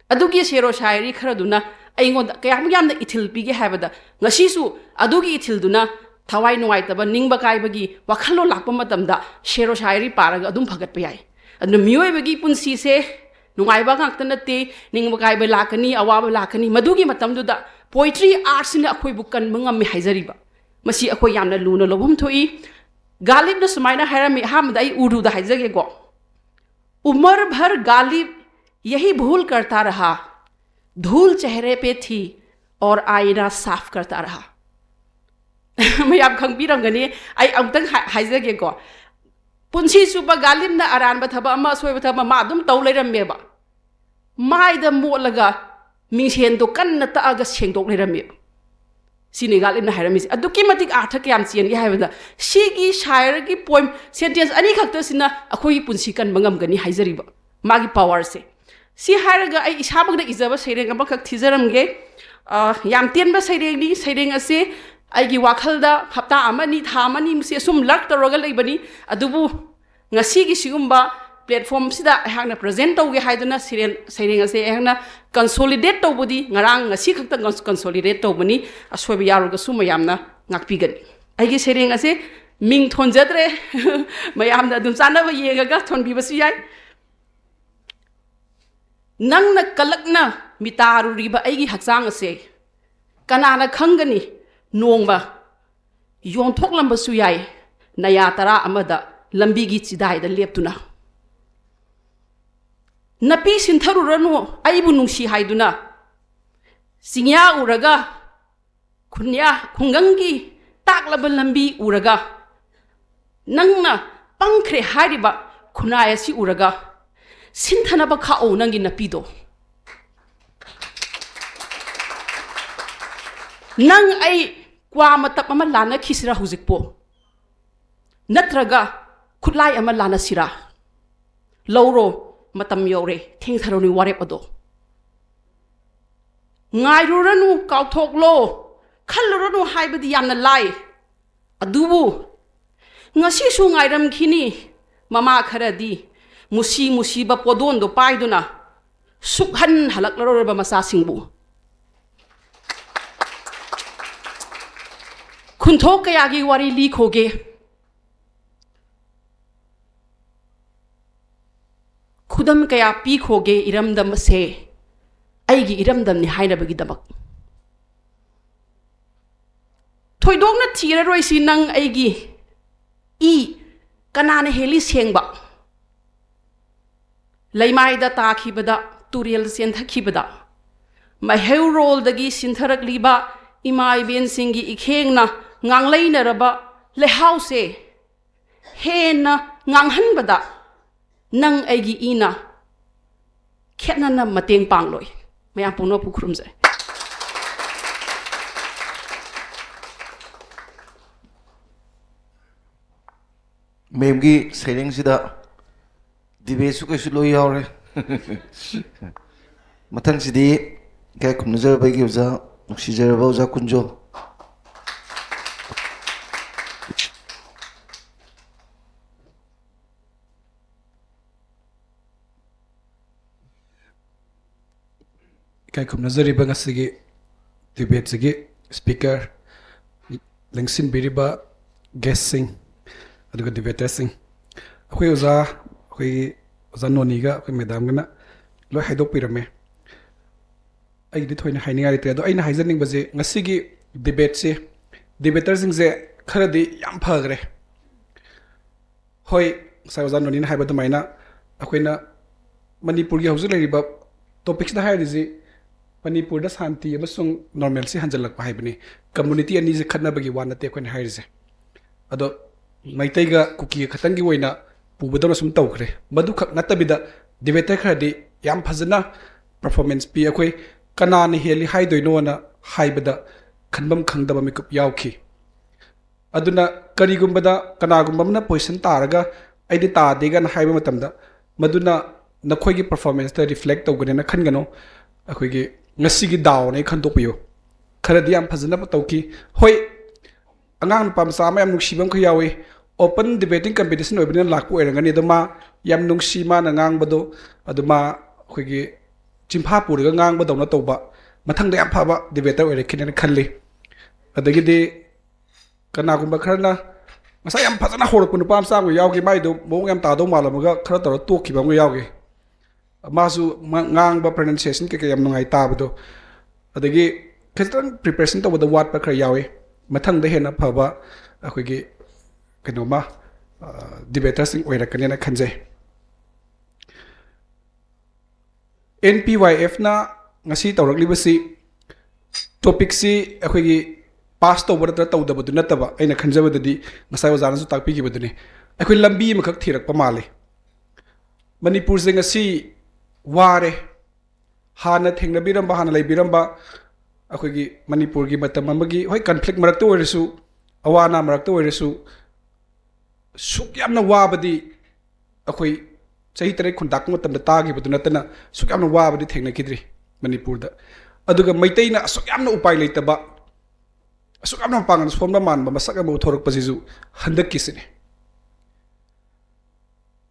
ꯑꯗꯨꯒꯤ ꯁꯦꯔꯣ ꯁꯥꯏꯔꯤ ꯈꯔꯗꯨꯅ ꯑꯩꯉꯣꯟꯗ ꯀꯌꯥꯃꯨꯛ ꯌꯥꯝꯅ ꯏꯊꯤꯜ ꯄꯤꯒꯦ ꯍꯥꯏꯕꯗ, ꯉꯁꯤꯁꯨ ꯑꯗꯨꯒꯤ ꯏꯊꯤꯜꯗꯨꯅ ꯊꯋꯥꯏ ꯅꯨꯡꯉꯥꯏꯇꯕ, ꯅꯤꯡꯕ ꯀꯥꯏꯕꯒꯤ ꯋꯥꯈꯜꯂꯣꯟ ꯂꯥꯛꯄ ꯃꯇꯝꯗ ꯁꯦꯔꯣ ꯁꯥꯏꯔꯤ ꯄꯥꯔꯒ ꯑꯗꯨꯝ ꯐꯒꯠꯄ ꯌꯥꯏ꯫ ꯑꯗꯨꯅ ꯃꯤꯑꯣꯏꯕꯒꯤ ꯄꯨꯟꯁꯤꯁꯦ ꯅꯨꯡꯉꯥꯏꯕ ꯉꯥꯛꯇ ꯅꯠꯇꯦ, ꯅꯤꯡꯕ ꯀꯥꯏꯕ ꯂꯥꯛꯀꯅꯤ, ꯑꯋꯥꯕ ꯂꯥꯛꯀꯅꯤ꯫ ꯃꯗꯨꯒꯤ ꯃꯇꯝꯗꯨꯗ poetry artꯁꯤꯅ ꯑꯩꯈꯣꯏꯕꯨ ꯀꯟꯕ ꯉꯝꯃꯤ ꯍꯥꯏꯖꯔꯤꯕ꯫ ꯃꯁꯤ ꯑꯩꯈꯣꯏ ꯌꯥꯝꯅ ꯂꯨꯅ ꯂꯧꯐꯝ ꯊꯣꯛꯏ꯫ ꯒꯥꯂꯤꯕꯅ ꯁꯨꯃꯥꯏꯅ ꯍꯥꯏꯔꯝꯃꯤ, ꯑꯍꯥꯟꯕꯗ ꯑꯩ ꯎꯔꯗꯨꯗ ꯍꯥꯏꯖꯒꯦꯀꯣ꯫ "उम्र भर गालिब यही भूल करता रहा, धूल चेहरे पे थी और आईना साफ करता रहा"꯫ ꯃꯌꯥꯝ ꯈꯪꯕꯤꯔꯝꯒꯅꯤ꯫ ꯑꯩ ꯑꯃꯨꯛꯇꯪ ꯍꯥꯏ-, ꯍꯥꯏꯖꯒꯦꯀꯣ꯫ ꯄꯨꯟꯁꯤ ꯆꯨꯞꯄ ꯒꯥꯂꯤꯝꯅ ꯑꯔꯥꯟꯕ ꯊꯕꯛ ꯑꯃ, ꯑꯁꯣꯏꯕ ꯊꯕꯛ ꯑꯃ ꯃꯥ ꯑꯗꯨꯝ ꯇꯧ ꯂꯩꯔꯝꯃꯦꯕ꯫ ꯃꯥꯏꯗ ꯃꯣꯠꯂꯒ ꯃꯤꯡꯁꯦꯟꯗꯣ ꯀꯟꯅ ꯇꯛꯑꯒ ꯁꯦꯡꯗꯣꯛ ꯂꯩꯔꯝꯃꯦꯕ꯫ ꯁꯤꯅꯤ ꯒꯥꯂꯤꯝꯅ ꯍꯥꯏꯔꯝꯃꯤꯁꯦ꯫ ꯑꯗꯨꯛꯀꯤ ꯃꯇꯤꯛ ꯑꯥꯔꯊ ꯀꯌꯥꯝ ꯆꯦꯟꯒꯦ ꯍꯥꯏꯕꯗ, ꯁꯤꯒꯤ ꯁꯥꯏꯔꯒꯤ ꯄꯣꯏꯝ ꯁꯦꯟꯇꯦꯟꯁ ꯑꯅꯤꯈꯛꯇꯁꯤꯅ ꯑꯩꯈꯣꯏꯒꯤ ꯄꯨꯟꯁꯤ ꯀꯟꯕ ꯉꯝꯒꯅꯤ ꯍꯥꯏꯖꯔꯤꯕ, ꯃꯥꯒꯤ ꯄꯋꯥꯔꯁꯦ꯫ ꯁꯤ ꯍꯥꯏꯔꯒ ꯑꯩ ꯏꯁꯥꯃꯛꯅ ꯏꯖꯕ ꯁꯩꯔꯦꯡ ꯑꯃꯈꯛ ꯊꯤꯖꯔꯝꯒꯦ꯫ ꯑ, ꯌꯥꯝ ꯇꯦꯟꯕ ꯁꯩꯔꯦꯡꯅꯤ꯫ ꯁꯩꯔꯦꯡ ꯑꯁꯦ ꯑꯩꯒꯤ ꯋꯥꯈꯜꯗ ꯍꯞꯇꯥ ꯑꯃꯅꯤ, ꯊꯥ ꯑꯃꯅꯤ ꯃꯁꯤ ꯑꯁꯨꯝ ꯂꯔꯛ ꯇꯧꯔꯒ ꯂꯩꯕꯅꯤ꯫ ꯑꯗꯨꯕꯨ ꯉꯁꯤꯒꯤ ꯁꯤꯒꯨꯝꯕ platformꯁꯤꯗ ꯑꯩꯍꯥꯛꯅ present ꯇꯧꯒꯦ ꯍꯥꯏꯗꯨꯅ ꯁꯤꯔꯦꯟ-, ꯁꯩꯔꯦꯡ ꯑꯁꯦ ꯑꯩꯍꯥꯛꯅ consolidate ꯇꯧꯕꯗꯤ ꯉꯔꯥꯡ ꯉꯁꯤ ꯈꯛꯇ cons-, consolidate ꯇꯧꯕꯅꯤ꯫ ꯑꯁꯣꯏꯕ ꯌꯥꯎꯔꯒꯁꯨ ꯃꯌꯥꯝꯅ ꯉꯥꯛꯄꯤꯒꯅꯤ꯫ ꯑꯩꯒꯤ ꯁꯩꯔꯦꯡ ꯑꯁꯦ ꯃꯤꯡ ꯊꯣꯟꯖꯗ꯭ꯔꯦ꯫ ꯃꯌꯥꯝꯅ ꯑꯗꯨꯝ ꯆꯥꯟꯅꯕ ꯌꯦꯡꯉꯒ ꯊꯣꯟꯕꯤꯕꯁꯨ ꯌꯥꯏ꯫ ꯅꯪꯅ ꯀꯂꯛꯅ ꯃꯤꯇꯥꯔꯨꯔꯤꯕ ꯑꯩꯒꯤ ꯍꯛꯆꯥꯡ ꯑꯁꯦ ꯀꯅꯥꯅ ꯈꯪꯒꯅꯤ, ꯅꯣꯡꯃ ꯌꯣꯟꯊꯣꯛꯂꯝꯕꯁꯨ ꯌꯥꯏ, ꯅꯌꯥ ꯇꯔꯥ ꯑꯃꯗ ꯂꯝꯕꯤꯒꯤ ꯆꯤꯗꯥꯏꯗ ꯂꯦꯞꯇꯨꯅ꯫ ꯅꯄꯤ ꯁꯤꯟꯊꯔꯨꯔꯅꯨ ꯑꯩꯕꯨ ꯅꯨꯡꯁꯤ ꯍꯥꯏꯗꯨꯅ, ꯆꯤꯡꯌꯥ ꯎꯔꯒ ꯈꯨꯟꯌꯥ, ꯈꯨꯡꯒꯪꯒꯤ ꯇꯥꯛꯂꯕ ꯂꯝꯕꯤ ꯎꯔꯒ, ꯅꯪꯅ ꯄꯪꯈ꯭ꯔꯦ ꯍꯥꯏꯔꯤꯕ ꯈꯨꯟꯅꯥꯏ ꯑꯁꯤ ꯎꯔꯒ, ꯁꯤꯟꯊꯅꯕ ꯈꯥꯛꯑꯣ ꯅꯪꯒꯤ ꯅꯄꯤꯗꯣ꯫ ꯅꯪ ꯑꯩ ꯀ꯭ꯋꯥ ꯃꯇꯞ ꯑꯃ ꯂꯥꯟꯅꯈꯤꯁꯤꯔꯥ ꯍꯧꯖꯤꯛꯄꯨ? ꯅꯠꯇ꯭ꯔꯒ ꯈꯨꯠꯂꯥꯏ ꯑꯃ ꯂꯥꯟꯅꯁꯤꯔꯥ? ꯂꯧꯔꯣ, ꯃꯇꯝ ꯌꯧꯔꯦ, ꯊꯦꯡꯊꯔꯅꯨ ꯋꯥꯔꯦꯞ ꯑꯗꯣ꯫ ꯉꯥꯏꯔꯨꯔꯅꯨ, ꯀꯥꯎꯊꯣꯛꯂꯣ, ꯈꯜꯂꯨꯔꯅꯨ ꯍꯥꯏꯕꯗꯤ ꯌꯥꯝꯅ ꯂꯥꯏ꯫ ꯑꯗꯨꯕꯨ ꯉꯁꯤꯁꯨ ꯉꯥꯏꯔꯝꯈꯤꯅꯤ ꯃꯃꯥ ꯈꯔꯗꯤ ꯃꯨꯁꯤ ꯃꯨꯁꯤꯕ ꯄꯣꯗꯣꯟꯗꯣ ꯄꯥꯏꯗꯨꯅ ꯁꯨꯛꯍꯟ ꯍꯜꯂꯛꯂꯔꯣꯏꯔꯕ ꯃꯆꯥꯁꯤꯡꯕꯨ꯫ ꯈꯨꯟꯊꯣꯛ ꯀꯌꯥꯒꯤ ꯋꯥꯔꯤ ꯂꯤꯈꯣꯒꯦ, ꯈꯨꯗꯝ ꯀꯌꯥ ꯄꯤꯈꯣꯒꯦ, ꯏꯔꯝꯗꯝ ꯑꯁꯦ ꯑꯩꯒꯤ ꯏꯔꯝꯗꯝꯅꯤ ꯍꯥꯏꯅꯕꯒꯤꯗꯃꯛ꯫ ꯊꯣꯏꯗꯣꯛꯅ ꯊꯤꯔꯔꯣꯏꯁꯤ ꯅꯪ ꯑꯩꯒꯤ ꯏ ꯀꯅꯥꯅ ꯍꯦꯜꯂꯤ ꯁꯦꯡꯕ꯫ ꯂꯩꯃꯥꯏꯗ ꯇꯥꯈꯤꯕꯗ, ꯇꯨꯔꯦꯜ ꯆꯦꯟꯊꯈꯤꯕꯗ, ꯃꯩꯍꯧꯔꯣꯜꯗꯒꯤ ꯁꯤꯟꯊꯔꯛꯂꯤꯕ ꯏꯃꯥ ꯏꯕꯦꯟꯁꯤꯡꯒꯤ ꯏꯈꯦꯡꯅ ꯉꯥꯡꯂꯩꯅꯔꯕ ꯂꯩꯍꯥꯎꯁꯦ ꯍꯦꯟꯅ ꯉꯥꯡꯍꯟꯕꯗ ꯅꯪ ꯑꯩꯒꯤ ꯏꯅ ꯈꯦꯠꯅꯅ ꯃꯇꯦꯡ ꯄꯥꯡꯂꯣꯏ꯫ ꯃꯌꯥꯝ ꯄꯨꯝꯅꯃꯛꯄꯨ ꯈꯨꯔꯨꯝꯖꯔꯤ꯫ ꯃꯦꯝꯒꯤ ꯁꯩꯔꯦꯡꯁꯤꯗ ꯗꯤꯕꯦꯠꯁꯨ ꯀꯩꯁꯨ ꯂꯣꯏ ꯌꯥꯎꯔꯦ꯫ ꯃꯊꯪꯁꯤꯗꯤ ꯏꯀꯥꯏ ꯈꯨꯝꯅꯖꯔꯕ ꯑꯩꯒꯤ ꯑꯣꯖꯥ, ꯅꯨꯡꯁꯤꯖꯔꯕ ꯑꯣꯖꯥ ꯀꯨꯟꯖꯣ꯫ ꯏꯀꯥꯏ ꯈꯨꯝꯅꯖꯔꯤꯕ ꯉꯁꯤꯒꯤ ꯗꯤꯕꯦꯠꯁꯤꯒꯤ ꯁ꯭ꯄꯤꯀꯔ, ꯂꯦꯡꯁꯤꯟꯕꯤꯔꯤꯕ ꯒꯦꯁꯁꯤꯡ, ꯑꯗꯨꯒ ꯗꯤꯕꯦꯇꯔꯁꯤꯡ, ꯑꯩꯈꯣꯏ ꯑꯣꯖꯥ, ꯑꯩꯈꯣꯏꯒꯤ ꯑꯣꯖꯥ ꯅꯣꯅꯤꯒ ꯑꯩꯈꯣꯏ ꯃꯦꯗꯥꯝꯒꯅ ꯂꯣꯏ ꯍꯥꯏꯗꯣꯛꯄꯤꯔꯝꯃꯦ꯫ ꯑꯩꯒꯤꯗꯤ ꯊꯣꯏꯅ ꯍꯥꯏꯅꯤꯡꯉꯥꯏ ꯂꯩꯇ꯭ꯔꯦ꯫ ꯑꯗꯣ ꯑꯩꯅ ꯍꯥꯏꯖꯅꯤꯡꯕꯁꯦ, ꯉꯁꯤꯒꯤ ꯗꯤꯕꯦꯠꯁꯤ ꯗꯤꯕꯦꯇꯔꯁꯤꯡꯁꯦ ꯈꯔꯗꯤ ꯌꯥꯝ ꯐꯈ꯭ꯔꯦ꯫ ꯍꯣꯏ, ꯉꯁꯥꯏ ꯑꯣꯖꯥ ꯅꯣꯅꯤꯅ ꯍꯥꯏꯕ ꯑꯗꯨꯃꯥꯏꯅ ꯑꯩꯈꯣꯏꯅ ꯃꯅꯤꯄꯨꯔꯒꯤ ꯍꯧꯖꯤꯛ ꯂꯩꯔꯤꯕ ꯇꯣꯄꯤꯛꯁꯤꯗ ꯍꯥꯏꯔꯤꯁꯤ ꯃꯅꯤꯄꯨꯔꯗ ꯁꯥꯟꯇꯤ ꯑꯃꯁꯨꯡ ꯅꯣꯔꯃꯦꯜꯁꯤ ꯍꯟꯖꯤꯜꯂꯛꯄ ꯍꯥꯏꯕꯅꯤ꯫ ꯀꯝꯃꯨꯅꯤꯇꯤ ꯑꯅꯤꯁꯦ ꯈꯠꯅꯕꯒꯤ ꯋꯥ ꯅꯠꯇꯦ ꯑꯩꯈꯣꯏꯅ ꯍꯥꯏꯔꯤꯁꯦ꯫ ꯑꯗꯣ ꯃꯩꯇꯩꯒ ꯀꯨꯀꯤꯒ ꯈꯛꯇꯪꯒꯤ ꯑꯣꯏꯅ ꯄꯨꯕꯗꯧꯅ ꯁꯨꯝ ꯇꯧꯈ꯭ꯔꯦ꯫ ꯃꯗꯨꯈꯛ ꯅꯠꯇꯕꯤꯗ ꯗꯤꯕꯦꯇꯔ ꯈꯔꯗꯤ ꯌꯥꯝ ꯐꯖꯅ ꯄꯔꯐꯣꯔꯃꯦꯟꯁ ꯄꯤ꯫ ꯑꯩꯈꯣꯏ ꯀꯅꯥꯅ ꯍꯦꯜꯂꯤ ꯍꯥꯏꯗꯣꯏꯅꯣꯅ ꯍꯥꯏꯕꯗ ꯈꯟꯐꯝ ꯈꯪꯗꯕ ꯃꯤꯀꯨꯞ ꯌꯥꯎꯈꯤ꯫ ꯑꯗꯨꯅ ꯀꯔꯤꯒꯨꯝꯕꯗ ꯀꯅꯥꯒꯨꯝꯕ ꯑꯃꯅ ꯄꯣꯖꯤꯁꯟ ꯇꯥꯔꯒ ꯑꯩꯗꯤ ꯇꯥꯗꯦꯒꯅ ꯍꯥꯏꯕ ꯃꯇꯝꯗ ꯃꯗꯨꯅ ꯅꯈꯣꯏꯒꯤ ꯄꯔꯐꯣꯔꯃꯦꯟꯁꯇ ꯔꯤꯐ꯭ꯂꯦꯛ ꯇꯧꯒꯅꯦꯅ ꯈꯟꯒꯅꯨ꯫ ꯑꯩꯈꯣꯏꯒꯤ ꯉꯁꯤꯒꯤ ꯗꯥꯎꯅꯦ ꯈꯟꯗꯣꯛꯄꯤꯌꯨ꯫ ꯈꯔꯗꯤ ꯌꯥꯝ ꯐꯖꯅ ꯇꯧꯈꯤ꯫ ꯍꯣꯏ, ꯑꯉꯥꯡ ꯅꯨꯄꯥ ꯃꯆꯥ ꯑꯃ ꯌꯥꯝ ꯅꯨꯡꯁꯤꯕ ꯑꯃꯈꯛ ꯌꯥꯎꯏ꯫ ꯑꯣꯄꯟ ꯗꯤꯕꯦꯇꯤꯡ ꯀꯝꯄꯤꯇꯤꯁꯟ ꯑꯣꯏꯕꯅꯤꯅ ꯂꯥꯛꯄ ꯑꯣꯏꯔꯝꯒꯅꯤ꯫ ꯑꯗꯣ ꯃꯥ ꯌꯥꯝ ꯅꯨꯡꯁꯤ, ꯃꯥꯅ ꯉꯥꯡꯕꯗꯣ, ꯑꯗꯨ ꯃꯥ ꯑꯩꯈꯣꯏꯒꯤ ꯆꯤꯟꯐꯥ ꯄꯨꯔꯒ ꯉꯥꯡꯕꯗꯧꯅ ꯇꯧꯕ, ꯃꯊꯪꯗ ꯌꯥꯝ ꯐꯕ ꯗꯤꯕꯦꯇꯔ ꯑꯣꯏꯔꯛꯈꯤꯅꯦꯅ ꯈꯜꯂꯤ꯫ ꯑꯗꯒꯤꯗꯤ ꯀꯅꯥꯒꯨꯝꯕ ꯈꯔꯅ ꯉꯁꯥꯏ ꯌꯥꯝ ꯐꯖꯅ ꯍꯧꯔꯛꯄ ꯅꯨꯄꯥ ꯃꯆꯥ ꯑꯃ ꯌꯥꯎꯈꯤ, ꯃꯥꯏꯗꯣ ꯃꯑꯣꯡ ꯌꯥꯝ ꯇꯥꯗꯧ ꯃꯥꯜꯂꯝꯃꯒ ꯈꯔ ꯇꯧꯔ ꯇꯣꯛꯈꯤꯕ ꯑꯃ ꯌꯥꯎꯈꯤ꯫ ꯃꯥꯁꯨ ꯃꯥ ꯉꯥꯡꯕ pronunciation ꯀꯩꯀꯩ ꯌꯥꯝ ꯅꯨꯡꯉꯥꯏ ꯇꯥꯕꯗꯣ꯫ ꯑꯗꯒꯤ ꯈꯤꯇꯪ preparation ꯇꯧꯕꯗ ꯋꯥꯠꯄ ꯈꯔ ꯌꯥꯎꯏ꯫ ꯃꯊꯪꯗ ꯍꯦꯟꯅ ꯐꯕ ꯑꯩꯈꯣꯏꯒꯤ ꯀꯩꯅꯣꯃ, debaterꯁꯤꯡ ꯑꯣꯏꯔꯛꯀꯅꯦꯅ ꯈꯟꯖꯩ꯫ ꯑꯦꯟ ꯄꯤ ꯋꯥꯏ ꯑꯦꯐꯅ ꯉꯁꯤ ꯇꯧꯔꯛꯂꯤꯕꯁꯤ topicꯁꯤ ꯑꯩꯈꯣꯏꯒꯤ pass ꯇꯧꯕ ꯅꯠꯇ꯭ꯔꯒ ꯇꯧꯗꯕꯗꯨ ꯅꯠꯇꯕ, ꯑꯩꯅ ꯈꯟꯖꯕꯗꯗꯤ ꯉꯁꯥꯏ ꯑꯣꯖꯥꯅꯁꯨ ꯇꯥꯛꯄꯤꯈꯤꯕꯗꯨꯅꯤ, ꯑꯩꯈꯣꯏ ꯂꯝꯕꯤ ꯑꯃꯈꯛ ꯊꯤꯔꯛꯄ ꯃꯥꯜꯂꯤ꯫ ꯃꯅꯤꯄꯨꯔꯁꯦ ꯉꯁꯤ ꯋꯥꯔꯦ꯫ ꯍꯥꯟꯅ ꯊꯦꯡꯅꯕꯤꯔꯝꯕ, ꯍꯥꯟꯅ ꯂꯩꯕꯤꯔꯝꯕ ꯑꯩꯈꯣꯏꯒꯤ ꯃꯅꯤꯄꯨꯔꯒꯤ ꯃꯇꯝ ꯑꯃꯒꯤ, ꯍꯣꯏ, conflict ꯃꯔꯛꯇ ꯑꯣꯏꯔꯁꯨ, ꯑꯋꯥ ꯑꯅꯥ ꯃꯔꯛꯇ ꯑꯣꯏꯔꯁꯨ, ꯁꯨꯛ ꯌꯥꯝꯅ ꯋꯥꯕꯗꯤ ꯑꯩꯈꯣꯏ ꯆꯍꯤ ꯇꯔꯦꯠ ꯈꯨꯟꯇꯥꯛꯄ ꯃꯇꯝꯗ ꯇꯥꯈꯤꯕꯗꯨ ꯅꯠꯇꯅ ꯁꯨꯛ ꯌꯥꯝꯅ ꯋꯥꯕꯗꯤ ꯊꯦꯡꯅꯈꯤꯗ꯭ꯔꯤ ꯃꯅꯤꯄꯨꯔꯗ꯫ ꯑꯗꯨꯒ ꯃꯩꯇꯩꯅ ꯑꯁꯨꯛ ꯌꯥꯝꯅ ꯎꯄꯥꯏ ꯂꯩꯇꯕ, ꯑꯁꯨꯛ ꯌꯥꯝꯅ ꯃꯄꯥꯡꯒꯜ ꯁꯣꯟꯕ ꯃꯥꯟꯕ ꯃꯁꯛ ꯑꯃ ꯎꯊꯣꯔꯛꯄꯁꯤꯁꯨ ꯍꯟꯗꯛꯀꯤꯁꯤꯅꯤ꯫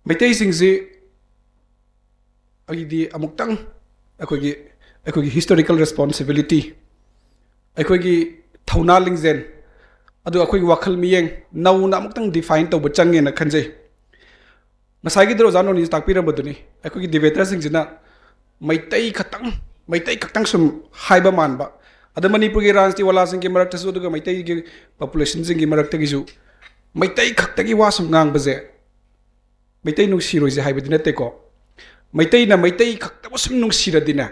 ꯃꯩꯇꯩꯁꯤꯡꯁꯤ ꯑꯩꯗꯤ ꯑꯃꯨꯛꯇꯪ ꯑꯩꯈꯣꯏꯒꯤ, ꯑꯩꯈꯣꯏꯒꯤ historical responsibility, ꯑꯩꯈꯣꯏꯒꯤ ꯊꯧꯅꯥ ꯂꯤꯡꯖꯦꯜ, ꯑꯗꯨꯒ ꯑꯩꯈꯣꯏꯒꯤ ꯋꯥꯈꯜ ꯃꯤꯠꯌꯦꯡ ꯅꯧꯅ ꯑꯃꯨꯛꯇꯪ define ꯇꯧꯕ ꯆꯪꯉꯦꯅ ꯈꯟꯖꯩ꯫ ꯉꯁꯥꯏꯒꯤꯗꯨ ꯑꯣꯖꯥ ꯅꯣꯅꯤꯁ ꯇꯥꯛꯄꯤꯔꯝꯕꯗꯨꯅꯤ, ꯑꯩꯈꯣꯏꯒꯤ debaterꯁꯤꯡꯁꯤꯅ ꯃꯩꯇꯩ ꯈꯛꯇꯪ, ꯃꯩꯇꯩ ꯈꯛꯇꯪ ꯁꯨꯝ ꯍꯥꯏꯕ ꯃꯥꯟꯕ, ꯑꯗ ꯃꯅꯤꯄꯨꯔꯒꯤ ꯔꯥꯖꯅꯤꯇꯤ ꯋꯥꯂꯥꯁꯤꯡꯒꯤ ꯃꯔꯛꯇꯁꯨ, ꯑꯗꯨꯒ ꯃꯩꯇꯩꯒꯤ populationꯁꯤꯡꯒꯤ ꯃꯔꯛꯇꯒꯤꯁꯨ ꯃꯩꯇꯩ ꯈꯛꯇꯒꯤ ꯋꯥ ꯁꯨꯝ ꯉꯥꯡꯕꯁꯦ ꯃꯩꯇꯩ ꯅꯨꯡꯁꯤꯔꯣꯏꯁꯦ ꯍꯥꯏꯕꯗꯤ ꯅꯠꯇꯦꯀꯣ꯫ ꯃꯩꯇꯩꯅ ꯃꯩꯇꯩ ꯈꯛꯇꯕꯨ ꯁꯨꯝ ꯅꯨꯡꯁꯤꯔꯗꯤꯅꯦ,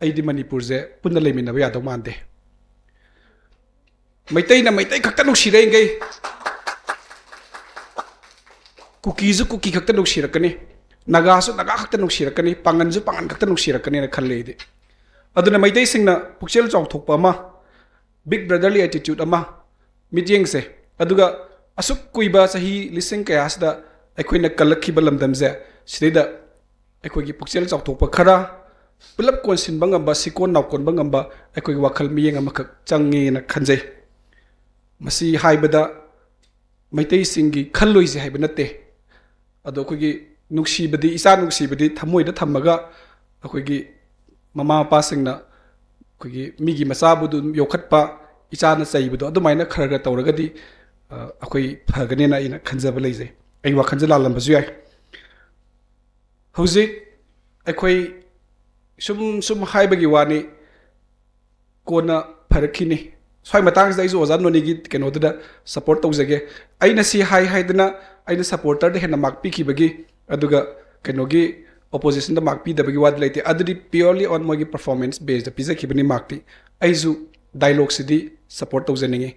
ꯑꯩꯗꯤ ꯃꯅꯤꯄꯨꯔꯁꯦ ꯄꯨꯟꯅ ꯂꯩꯃꯤꯟꯅꯕ ꯌꯥꯗꯧ ꯃꯥꯟꯗꯦ꯫ ꯃꯩꯇꯩꯅ ꯃꯩꯇꯩ ꯈꯛꯇ ꯅꯨꯡꯁꯤꯔꯛꯏꯈꯩ ꯀꯨꯀꯤꯁꯨ ꯀꯨꯀꯤ ꯈꯛꯇ ꯅꯨꯡꯁꯤꯔꯛꯀꯅꯤ, ꯅꯥꯒꯥꯁꯨ ꯅꯥꯒꯥ ꯈꯛꯇ ꯅꯨꯡꯁꯤꯔꯛꯀꯅꯤ, ꯄꯥꯡꯒꯟꯁꯨ ꯄꯥꯡꯒꯟ ꯈꯛꯇ ꯅꯨꯡꯁꯤꯔꯛꯀꯅꯤꯅ ꯈꯜꯂꯦ ꯑꯩꯗꯤ꯫ ꯑꯗꯨꯅ ꯃꯩꯇꯩꯁꯤꯡꯅ ꯄꯨꯛꯆꯦꯜ ꯆꯥꯎꯊꯣꯛꯄ ꯑꯃ, big brotherly attitude ꯑꯃ, ꯃꯤꯠꯌꯦꯡꯁꯦ, ꯑꯗꯨꯒ ꯑꯁꯨꯛ ꯀꯨꯏꯕ ꯆꯍꯤ ꯂꯤꯁꯤꯡ ꯀꯌꯥꯁꯤꯗ ꯑꯩꯈꯣꯏꯅ ꯀꯜꯂꯛꯈꯤꯕ ꯂꯝꯗꯝꯁꯦ, ꯁꯤꯗꯩꯗ ꯑꯩꯈꯣꯏꯒꯤ ꯄꯨꯛꯆꯦꯜ ꯆꯥꯎꯊꯣꯛꯄ ꯈꯔ, ꯄꯨꯂꯞ ꯀꯣꯟꯁꯤꯟꯕ ꯉꯝꯕ, ꯁꯤꯀꯣꯟ ꯅꯥꯎꯀꯣꯟꯕ ꯉꯝꯕ ꯑꯩꯈꯣꯏꯒꯤ ꯋꯥꯈꯜ ꯃꯤꯠꯌꯦꯡ ꯑꯃꯈꯛ ꯆꯪꯉꯦꯅ ꯈꯟꯖꯩ꯫ ꯃꯁꯤ ꯍꯥꯏꯕꯗ ꯃꯩꯇꯩꯁꯤꯡꯒꯤ ꯈꯜꯂꯣꯏꯁꯦ ꯍꯥꯏꯕ ꯅꯠꯇꯦ, ꯑꯗꯣ ꯑꯩꯈꯣꯏꯒꯤ ꯅꯨꯡꯁꯤꯕꯗꯤ, ꯏꯆꯥ ꯅꯨꯡꯁꯤꯕꯗꯤ ꯊꯃꯣꯏꯗ ꯊꯝꯃꯒ ꯑꯩꯈꯣꯏꯒꯤ ꯃꯃꯥ ꯃꯄꯥꯁꯤꯡꯅ ꯑꯩꯈꯣꯏꯒꯤ ꯃꯤꯒꯤ ꯃꯆꯥꯕꯨ ꯑꯗꯨꯝ ꯌꯣꯛꯈꯠꯄ, ꯏꯆꯥꯅ ꯆꯩꯕꯗꯣ ꯑꯗꯨꯃꯥꯏꯅ ꯈꯔ ꯈꯔ ꯇꯧꯔꯒꯗꯤ ꯑ, ꯑꯩꯈꯣꯏ ꯐꯒꯅꯦꯅ ꯑꯩꯅ ꯈꯟꯖꯕ ꯂꯩꯖꯩ꯫ ꯑꯩ ꯋꯥꯈꯜꯁꯦ ꯂꯥꯜꯂꯝꯕꯁꯨ ꯌꯥꯏ꯫ ꯍꯧꯖꯤꯛ ꯑꯩꯈꯣꯏ ꯁꯨꯝ ꯁꯨꯝ ꯍꯥꯏꯕꯒꯤ ꯋꯥꯅꯤ, ꯀꯣꯟꯅ ꯐꯔꯛꯈꯤꯅꯤ꯫ ꯁ꯭ꯋꯥꯏ ꯃꯇꯥꯡꯁꯤꯗ ꯑꯩꯁꯨ ꯑꯣꯖꯥ ꯅꯣꯅꯤꯒꯤ ꯀꯩꯅꯣꯗꯨꯗ ꯁꯞꯄꯣꯔꯠ ꯇꯧꯖꯒꯦ꯫ ꯑꯩꯅ ꯁꯤ ꯍꯥꯏ ꯍꯥꯏꯗꯅ ꯑꯩꯅ ꯁꯞꯄꯣꯔꯇꯔꯗ ꯍꯦꯟꯅ ꯃꯥꯔꯛ ꯄꯤꯈꯤꯕꯒꯤ, ꯑꯗꯨꯒ ꯀꯩꯅꯣꯒꯤ ꯑꯣꯄꯣꯖꯤꯁꯟꯗ ꯃꯥꯔꯛ ꯄꯤꯗꯕꯒꯤ ꯋꯥꯗꯤ ꯂꯩꯇꯦ꯫ ꯑꯗꯨꯗꯤ purely on ꯃꯣꯏꯒꯤ ꯄꯔꯐꯣꯔꯃꯦꯟꯁ ꯕꯦꯁꯇ ꯄꯤꯖꯈꯤꯕꯅꯤ ꯃꯥꯔꯛꯇꯤ꯫ ꯑꯩꯁꯨ ꯗꯥꯏꯂꯣꯒꯁꯤꯗꯤ ꯁꯞꯄꯣꯔꯠ ꯇꯧꯖꯅꯤꯡꯉꯤ꯫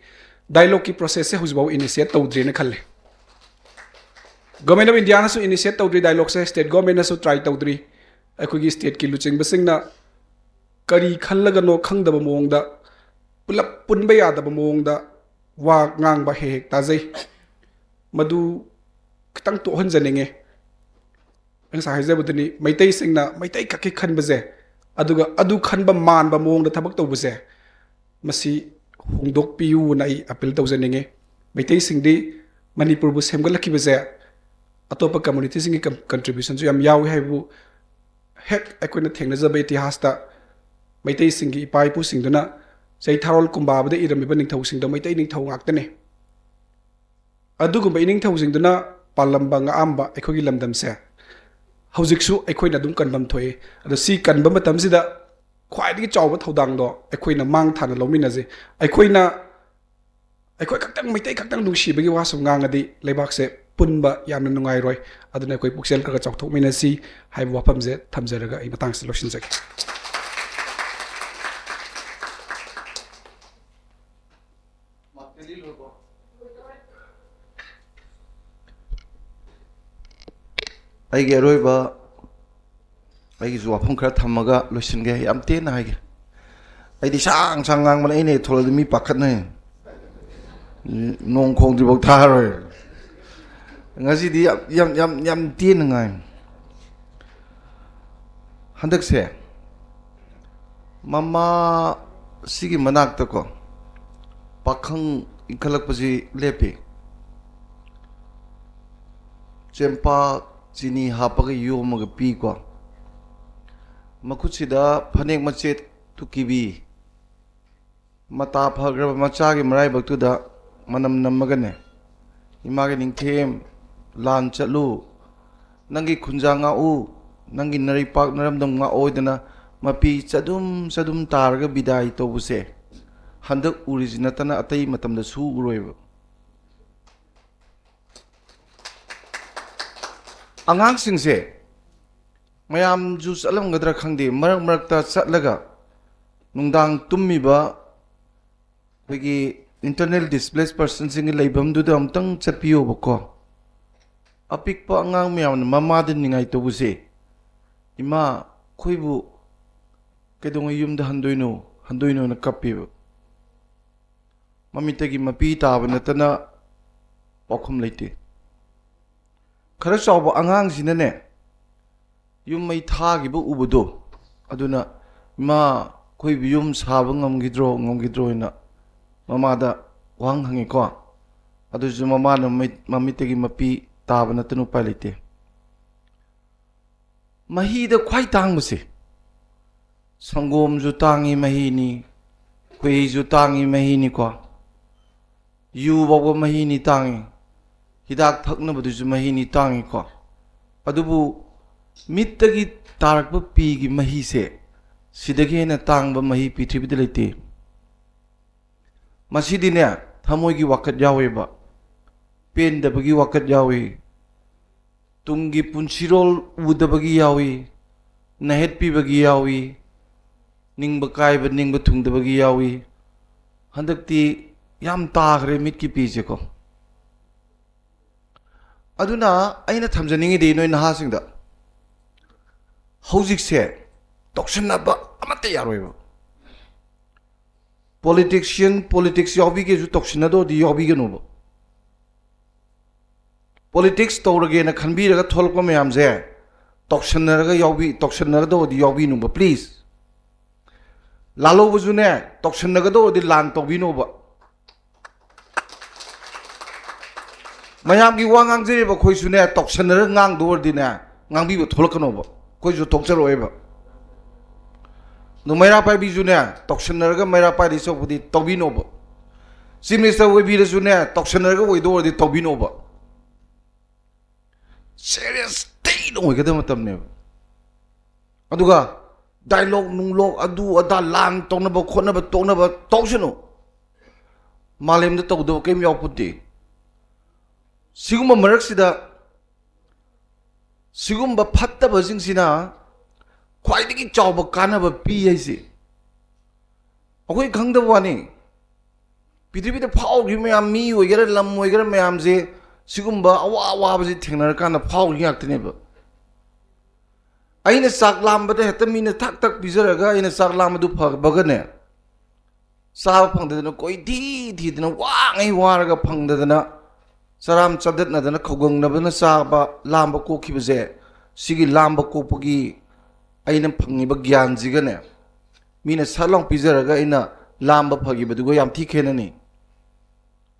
ꯗꯥꯏꯂꯣꯒꯀꯤ ꯄ꯭ꯔꯣꯁꯦꯁꯁꯦ ꯍꯧꯖꯤꯛꯐꯥꯎ ꯏꯅꯤꯁꯤꯌꯦꯠ ꯇꯧꯗ꯭ꯔꯤꯅ ꯈꯜꯂꯦ꯫ ꯒꯣꯔꯃꯦꯟ ꯑꯣꯐ ꯏꯟꯗꯤꯌꯥꯅꯁꯨ ꯏꯅꯤꯁꯤꯌꯦꯠ ꯇꯧꯗ꯭ꯔꯤ ꯗꯥꯏꯂꯣꯒꯁꯦ, ꯁ꯭ꯇꯦꯠ ꯒꯣꯔꯃꯦꯟꯅꯁꯨ ꯇ꯭ꯔꯥꯏ ꯇꯧꯗ꯭ꯔꯤ꯫ ꯑꯩꯈꯣꯏꯒꯤ ꯁ꯭ꯇꯦꯠꯀꯤ ꯂꯨꯆꯤꯡꯕꯁꯤꯡꯅ ꯀꯔꯤ ꯈꯜꯂꯒꯅꯣ ꯈꯪꯗꯕ ꯃꯑꯣꯡꯗ, ꯄꯨꯂꯞ ꯄꯨꯟꯕ ꯌꯥꯗꯕ ꯃꯑꯣꯡꯗ ꯋꯥ ꯉꯥꯡꯕ ꯍꯦꯛ ꯍꯦꯛ ꯇꯥꯖꯩ꯫ ꯃꯗꯨ ꯈꯤꯇꯪ ꯇꯣꯛꯍꯟꯖꯅꯤꯡꯉꯤ꯫ ꯑꯩ ꯉꯁꯥꯏ ꯍꯥꯏꯖꯕꯗꯨꯅꯤ, ꯃꯩꯇꯩꯁꯤꯡꯅ ꯃꯩꯇꯩ ꯈꯛꯀꯤ ꯈꯟꯕꯁꯦ, ꯑꯗꯨꯒ ꯑꯗꯨ ꯈꯟꯕ ꯃꯥꯟꯕ ꯃꯑꯣꯡꯗ ꯊꯕꯛ ꯇꯧꯕꯁꯦ, ꯃꯁꯤ ꯍꯣꯡꯗꯣꯛꯄꯤꯌꯨꯅ ꯑꯩ ꯑꯄꯤꯜ ꯇꯧꯖꯅꯤꯡꯉꯤ꯫ ꯃꯩꯇꯩꯁꯤꯡꯗꯤ ꯃꯅꯤꯄꯨꯔꯕꯨ ꯁꯦꯝꯒꯠꯂꯛꯈꯤꯕꯁꯦ ꯑꯇꯣꯞꯄ ꯀꯝꯃꯨꯅꯤꯇꯤꯁꯤꯡꯒꯤ ꯀꯟꯇ꯭ꯔꯤꯕ꯭ꯌꯨꯁꯟꯁꯨ ꯌꯥꯝ ꯌꯥꯎꯏ ꯍꯥꯏꯕꯕꯨ ꯍꯦꯛ ꯑꯩꯈꯣꯏꯅ ꯊꯦꯡꯅꯖꯕ ꯏꯇꯤꯍꯥꯁꯇ ꯃꯩꯇꯩꯁꯤꯡꯒꯤ ꯏꯄꯥ ꯏꯄꯨꯁꯤꯡꯗꯨꯅ ꯆꯩꯊꯥꯔꯣꯜ ꯀꯨꯝꯕꯥꯕꯗ ꯏꯔꯝꯃꯤꯕ ꯅꯤꯡꯊꯧꯁꯤꯡꯗꯣ ꯃꯩꯇꯩ ꯅꯤꯡꯊꯧ ꯉꯥꯛꯇꯅꯤ꯫ ꯑꯗꯨꯒꯨꯝꯕ ꯏꯅꯤꯡꯊꯧꯁꯤꯡꯗꯨꯅ ꯄꯥꯜꯂꯝꯕ ꯉꯥꯛꯑꯝꯕ ꯑꯩꯈꯣꯏꯒꯤ ꯂꯝꯗꯝꯁꯦ ꯍꯧꯖꯤꯛꯁꯨ ꯑꯩꯈꯣꯏꯅ ꯑꯗꯨꯝ ꯀꯟꯐꯝ ꯊꯣꯛꯏ꯫ ꯑꯗꯣ ꯁꯤ ꯀꯟꯕ ꯃꯇꯝꯁꯤꯗ ꯈ꯭ꯋꯥꯏꯗꯒꯤ ꯆꯥꯎꯕ ꯊꯧꯗꯥꯡꯗꯣ ꯑꯩꯈꯣꯏꯅ ꯃꯥꯡ ꯊꯥꯅ ꯂꯧꯃꯤꯟꯅꯁꯤ꯫ ꯑꯩꯈꯣꯏꯅ, ꯑꯩꯈꯣꯏ ꯈꯛꯇꯪ, ꯃꯩꯇꯩ ꯈꯛꯇꯪ ꯅꯨꯡꯁꯤꯕꯒꯤ ꯋꯥꯁꯨ ꯉꯥꯡꯉꯗꯤ ꯂꯩꯕꯥꯛꯁꯦ ꯄꯨꯟꯕ ꯌꯥꯝꯅ ꯅꯨꯡꯉꯥꯏꯔꯣꯏ꯫ ꯑꯗꯨꯅ ꯑꯩꯈꯣꯏ ꯄꯨꯛꯆꯦꯜ ꯈꯔ ꯈꯔ ꯆꯥꯎꯊꯣꯛꯃꯤꯟꯅꯁꯤ ꯍꯥꯏꯕ ꯋꯥꯐꯝꯁꯦ ꯊꯝꯖꯔꯒ ꯑꯩ ꯃꯇꯥꯡꯁꯤꯗ ꯂꯣꯏꯁꯤꯟꯖꯒꯦ꯫ ꯑꯩꯒꯤ ꯑꯔꯣꯏꯕ, ꯑꯩꯒꯤꯁꯨ ꯋꯥꯐꯝ ꯈꯔ ꯊꯝꯃꯒ ꯂꯣꯏꯁꯤꯟꯒꯦ꯫ ꯌꯥꯝ ꯇꯦꯟꯅ ꯍꯥꯏꯒꯦ꯫ ꯑꯩꯗꯤ ꯁꯥꯡ ꯁꯥꯡ ꯉꯥꯡꯕꯅ, ꯑꯩꯅ ꯍꯦꯛ ꯊꯣꯛꯂꯛꯑꯗꯤ ꯃꯤ ꯄꯥꯈꯠꯅꯩ꯫ ꯅꯣꯡ ꯈꯣꯡꯗ꯭ꯔꯤꯐꯥꯎ ꯊꯥꯔꯣꯏ꯫ ꯉꯁꯤꯗꯤ ꯌꯥꯝ, ꯌꯥꯝ, ꯌꯥꯝ, ꯌꯥꯝ ꯇꯦꯟꯅ ꯉꯥꯡꯉꯤ꯫ ꯍꯟꯗꯛꯁꯦ ꯃꯃꯥ ꯁꯤꯒꯤ ꯃꯅꯥꯛꯇꯀꯣ ꯄꯥꯈꯪ ꯏꯟꯈꯠꯂꯛꯄꯁꯤ ꯂꯦꯞꯄꯤ꯫ ꯆꯦꯡꯄꯥꯛ ꯆꯤꯅꯤ ꯍꯥꯞꯄꯒ ꯌꯣꯝꯃꯒ ꯄꯤꯀꯣ꯫ ꯃꯈꯨꯠꯁꯤꯗ ꯐꯅꯦꯛ ꯃꯆꯦꯠ ꯇꯨꯀꯤꯕꯤ, ꯃꯇꯥ ꯐꯈ꯭ꯔꯕ ꯃꯆꯥꯒꯤ ꯃꯔꯥꯏꯕꯛꯇꯨꯗ ꯃꯅꯝ ꯅꯝꯃꯒꯅꯦ, "ꯏꯃꯥꯒꯤ ꯅꯤꯡꯊꯦꯝ, ꯂꯥꯟ ꯆꯠꯂꯨ, ꯅꯪꯒꯤ ꯈꯨꯟꯖꯥ ꯉꯥꯛꯎ, ꯅꯪꯒꯤ ꯅꯔꯩꯄꯥꯛ ꯅꯔꯝꯗꯝ ꯉꯥꯛꯑꯣꯏꯗꯅ" ꯃꯄꯤ ꯆꯗꯨꯝ ꯆꯗꯨꯝ ꯇꯥꯔꯒ ꯕꯤꯗꯥꯏ ꯇꯧꯕꯁꯦ ꯍꯟꯗꯛ ꯎꯔꯤꯁꯤ ꯅꯠꯇꯅ ꯑꯇꯩ ꯃꯇꯝꯗꯁꯨ ꯎꯔꯣꯏꯕ꯫ ꯑꯉꯥꯡꯁꯤꯡꯁꯦ ꯃꯌꯥꯝꯁꯨ ꯆꯠꯂꯝꯒꯗ꯭ꯔꯥ ꯈꯪꯗꯦ, ꯃꯔꯛ ꯃꯔꯛꯇ ꯆꯠꯂꯒ ꯅꯨꯡꯗꯥꯡ ꯇꯨꯝꯃꯤꯕ ꯑꯩꯈꯣꯏꯒꯤ internally displaced personꯁꯤꯡꯒꯤ ꯂꯩꯐꯝꯗꯨꯗ ꯑꯃꯨꯛꯇꯪ ꯆꯠꯄꯤꯌꯣꯕꯀꯣ꯫ ꯑꯄꯤꯛꯄ ꯑꯉꯥꯡ ꯃꯌꯥꯝꯅ ꯃꯃꯥꯗ ꯅꯤꯡꯉꯥꯏ ꯇꯧꯕꯁꯦ, "ꯏꯃꯥ, ꯑꯩꯈꯣꯏꯕꯨ ꯀꯩꯗꯧꯉꯩ ꯌꯨꯝꯗ ꯍꯟꯗꯣꯏꯅꯣ, ꯍꯟꯗꯣꯏꯅꯣꯅ" ꯀꯞꯄꯦꯕ꯫ ꯃꯃꯤꯠꯇꯒꯤ ꯃꯄꯤ ꯇꯥꯕ ꯅꯠꯇꯅ ꯄꯥꯎꯈꯨꯝ ꯂꯩꯇꯦ꯫ ꯈꯔ ꯆꯥꯎꯕ ꯑꯉꯥꯡꯁꯤꯅꯅꯦ, ꯌꯨꯝ ꯃꯩ ꯊꯥꯈꯤꯕ ꯎꯕꯗꯣ, ꯑꯗꯨꯅ, "ꯏꯃꯥ, ꯑꯩꯈꯣꯏꯕꯨ ꯌꯨꯝ ꯁꯥꯕ ꯉꯝꯈꯤꯗ꯭ꯔꯣ, ꯉꯝꯈꯤꯗ꯭ꯔꯣ?" ꯍꯥꯏꯅ ꯃꯃꯥꯗ ꯋꯥꯍꯪ ꯍꯪꯉꯤꯀꯣ꯫ ꯑꯗꯨꯁꯨ ꯃꯃꯥꯅ ꯃꯃꯤꯠ-, ꯃꯃꯤꯠꯇꯒꯤ ꯃꯄꯤ ꯇꯥꯕ ꯅꯠꯇꯅ ꯎꯄꯥꯏ ꯂꯩꯇꯦ꯫ ꯃꯍꯤꯗ ꯈ꯭ꯋꯥꯏ ꯇꯥꯡꯕꯁꯦ, ꯁꯪꯒꯣꯝꯁꯨ ꯇꯥꯡꯉꯤ ꯃꯍꯤꯅꯤ, ꯈꯣꯏꯍꯤꯁꯨ ꯇꯥꯡꯉꯤ ꯃꯍꯤꯅꯤꯀꯣ, ꯌꯨ ꯐꯥꯎꯕ ꯃꯍꯤꯅꯤ ꯇꯥꯡꯉꯤ, ꯍꯤꯗꯥꯛ ꯊꯛꯅꯕꯗꯨꯁꯨ ꯃꯍꯤꯅꯤ ꯇꯥꯡꯉꯤꯀꯣ꯫ ꯑꯗꯨꯕꯨ ꯃꯤꯠꯇꯒꯤ ꯇꯥꯔꯛꯄ ꯄꯤꯒꯤ ꯃꯍꯤꯁꯦ, ꯁꯤꯗꯒꯤ ꯍꯦꯟꯅ ꯇꯥꯡꯕ ꯃꯍꯤ ꯄ꯭ꯔꯤꯊꯤꯕꯤꯗ ꯂꯩꯇꯦ꯫ ꯃꯁꯤꯗꯤꯅꯦ, ꯊꯃꯣꯏꯒꯤ ꯋꯥꯀꯠ ꯌꯥꯎꯋꯦꯕ, ꯄꯦꯟꯗꯕꯒꯤ ꯋꯥꯀꯠ ꯌꯥꯎꯏ, ꯇꯨꯡꯒꯤ ꯄꯨꯟꯁꯤꯔꯣꯜ ꯎꯗꯕꯒꯤ ꯌꯥꯎꯏ, ꯅꯥꯍꯦꯠꯄꯤꯕꯒꯤ ꯌꯥꯎꯏ, ꯅꯤꯡꯕ ꯀꯥꯏꯕ, ꯅꯤꯡꯕ ꯊꯨꯡꯗꯕꯒꯤ ꯌꯥꯎꯏ꯫ ꯍꯟꯗꯛꯇꯤ ꯌꯥꯝ ꯇꯥꯈ꯭ꯔꯦ ꯃꯤꯠꯀꯤ ꯄꯤꯁꯦꯀꯣ꯫ ꯑꯗꯨꯅ ꯑꯩꯅ ꯊꯝꯖꯅꯤꯡꯉꯤꯗꯤ ꯅꯣꯏ ꯅꯍꯥꯁꯤꯡꯗ, ꯍꯧꯖꯤꯛꯁꯦ ꯇꯧꯁꯟꯅꯕ ꯑꯃꯠꯇ ꯌꯥꯔꯣꯏꯕ꯫ Politician, politics ꯌꯥꯎꯕꯤꯒꯦꯁꯨ ꯇꯧꯁꯤꯟꯅꯗꯧꯗꯤ ꯌꯥꯎꯕꯤꯒꯅꯨꯕ꯫ Politics ꯇꯧꯔꯒꯦꯅ ꯈꯟꯕꯤꯔꯒ ꯊꯣꯛꯂꯛꯄ ꯃꯌꯥꯝꯁꯦ ꯇꯧꯁꯟꯅꯔꯒ ꯌꯥꯎꯕꯤ-, ꯇꯧꯁꯟꯅꯒꯗꯧꯗꯤ ꯌꯥꯎꯕꯤꯅꯨꯕ, please꯫ ꯂꯥꯜꯍꯧꯕꯁꯨꯅꯦ, ꯇꯧꯁꯟꯅꯒꯗꯧꯗꯤ ꯂꯥꯟ ꯇꯧꯕꯤꯅꯨꯕ꯫ ꯃꯌꯥꯝꯒꯤ ꯋꯥ ꯉꯥꯡꯖꯔꯤꯕ ꯑꯩꯈꯣꯏꯁꯨꯅꯦ, ꯇꯧꯁꯟꯅꯔꯒ ꯉꯥꯡꯗꯧ ꯑꯣꯏꯔꯗꯤꯅꯦ, ꯉꯥꯡꯕꯤꯕ ꯊꯣꯛꯂꯛꯀꯅꯣꯕ, ꯑꯩꯈꯣꯏꯁꯨ ꯊꯣꯛꯆꯔꯛꯑꯣꯏꯕ꯫ ꯑꯗꯨ ꯃꯩꯔꯥ ꯄꯥꯏꯕꯤꯁꯨꯅꯦ, ꯇꯧꯁꯟꯅꯔꯒ ꯃꯩꯔꯥ ꯄꯥꯏꯗꯣꯏ ꯁꯔꯨꯛꯄꯨꯗꯤ ꯇꯧꯕꯤꯅꯣꯕ꯫ Chief Minister ꯑꯣꯏꯕꯤꯔꯁꯨꯅꯦ, ꯇꯧꯁꯟꯅꯔꯒ ꯑꯣꯏꯗꯧ ꯑꯣꯏꯔꯗꯤ ꯇꯧꯕꯤꯅꯣꯕ꯫ Serious ꯊꯤꯅ ꯑꯣꯏꯒꯗꯕ ꯃꯇꯝꯅꯦꯕ꯫ ꯑꯗꯨꯒ dialogue ꯅꯨꯡꯂꯣꯛ ꯑꯗꯨ ꯑꯗꯥ ꯂꯥꯟ ꯇꯧꯅꯕ ꯈꯣꯠꯅꯕ ꯇꯣꯛꯅꯕ ꯇꯧꯁꯅꯨ꯫ ꯃꯥꯂꯦꯝꯗ ꯇꯧꯗꯕ ꯀꯔꯤꯝ ꯌꯥꯎꯄꯣꯠꯇꯦ꯫ ꯁꯤꯒꯨꯝꯕ ꯃꯔꯛꯁꯤꯗ ꯁꯤꯒꯨꯝꯕ ꯐꯠꯇꯕꯁꯤꯡꯁꯤꯅ ꯈ꯭ꯋꯥꯏꯗꯒꯤ ꯆꯥꯎꯕ ꯀꯥꯟꯅꯕ ꯄꯤ ꯍꯥꯏꯁꯦ ꯑꯩꯈꯣꯏ ꯈꯪꯗꯕ ꯋꯥꯅꯤ꯫ ꯄ꯭ꯔꯤꯊꯤꯕꯤꯗ ꯐꯥꯎꯈꯤꯕ ꯃꯌꯥꯝ, ꯃꯤ ꯑꯣꯏꯒꯦꯔꯥ ꯂꯝ ꯑꯣꯏꯒꯦꯔꯥ ꯃꯌꯥꯝꯁꯦ, ꯁꯤꯒꯨꯝꯕ ꯑꯋꯥ ꯑꯋꯥꯕꯁꯤ ꯊꯦꯡꯅꯔꯀꯥꯟꯗ ꯐꯥꯎꯈꯤ ꯉꯥꯛꯇꯅꯦꯕ꯫ ꯑꯩꯅ ꯆꯥꯛ ꯂꯥꯝꯕꯗ ꯍꯦꯛꯇ ꯃꯤꯅ ꯊꯛ ꯊꯛ ꯄꯤꯖꯔꯒ ꯑꯩꯅ ꯆꯥꯛ ꯂꯥꯝꯕꯗꯨ ꯐꯕꯒꯅꯦ, ꯆꯥꯕ ꯐꯪꯗꯗꯅ ꯀꯣꯏꯊꯤ ꯊꯤꯗꯅ ꯋꯥꯉꯩ ꯋꯥꯔꯒ ꯐꯪꯗꯗꯅ ꯆꯔꯥꯝ ꯆꯗꯠꯅꯗꯅ ꯈꯧꯒꯪꯅꯕꯅ ꯆꯥꯕ ꯂꯥꯝꯕ ꯀꯣꯛꯈꯤꯕꯁꯦ, ꯁꯤꯒꯤ ꯂꯥꯝꯕ ꯀꯣꯛꯄꯒꯤ ꯑꯩꯅ ꯐꯪꯉꯤꯕ ꯒ꯭ꯌꯥꯟꯁꯤꯒꯅꯦ, ꯃꯤꯅ ꯁꯠ ꯂꯥꯎ ꯄꯤꯖꯔꯒ ꯑꯩꯅ ꯂꯥꯝꯕ ꯐꯈꯤꯕꯗꯨꯒ ꯌꯥꯝ ꯊꯤ ꯈꯦꯠꯅꯅꯤ꯫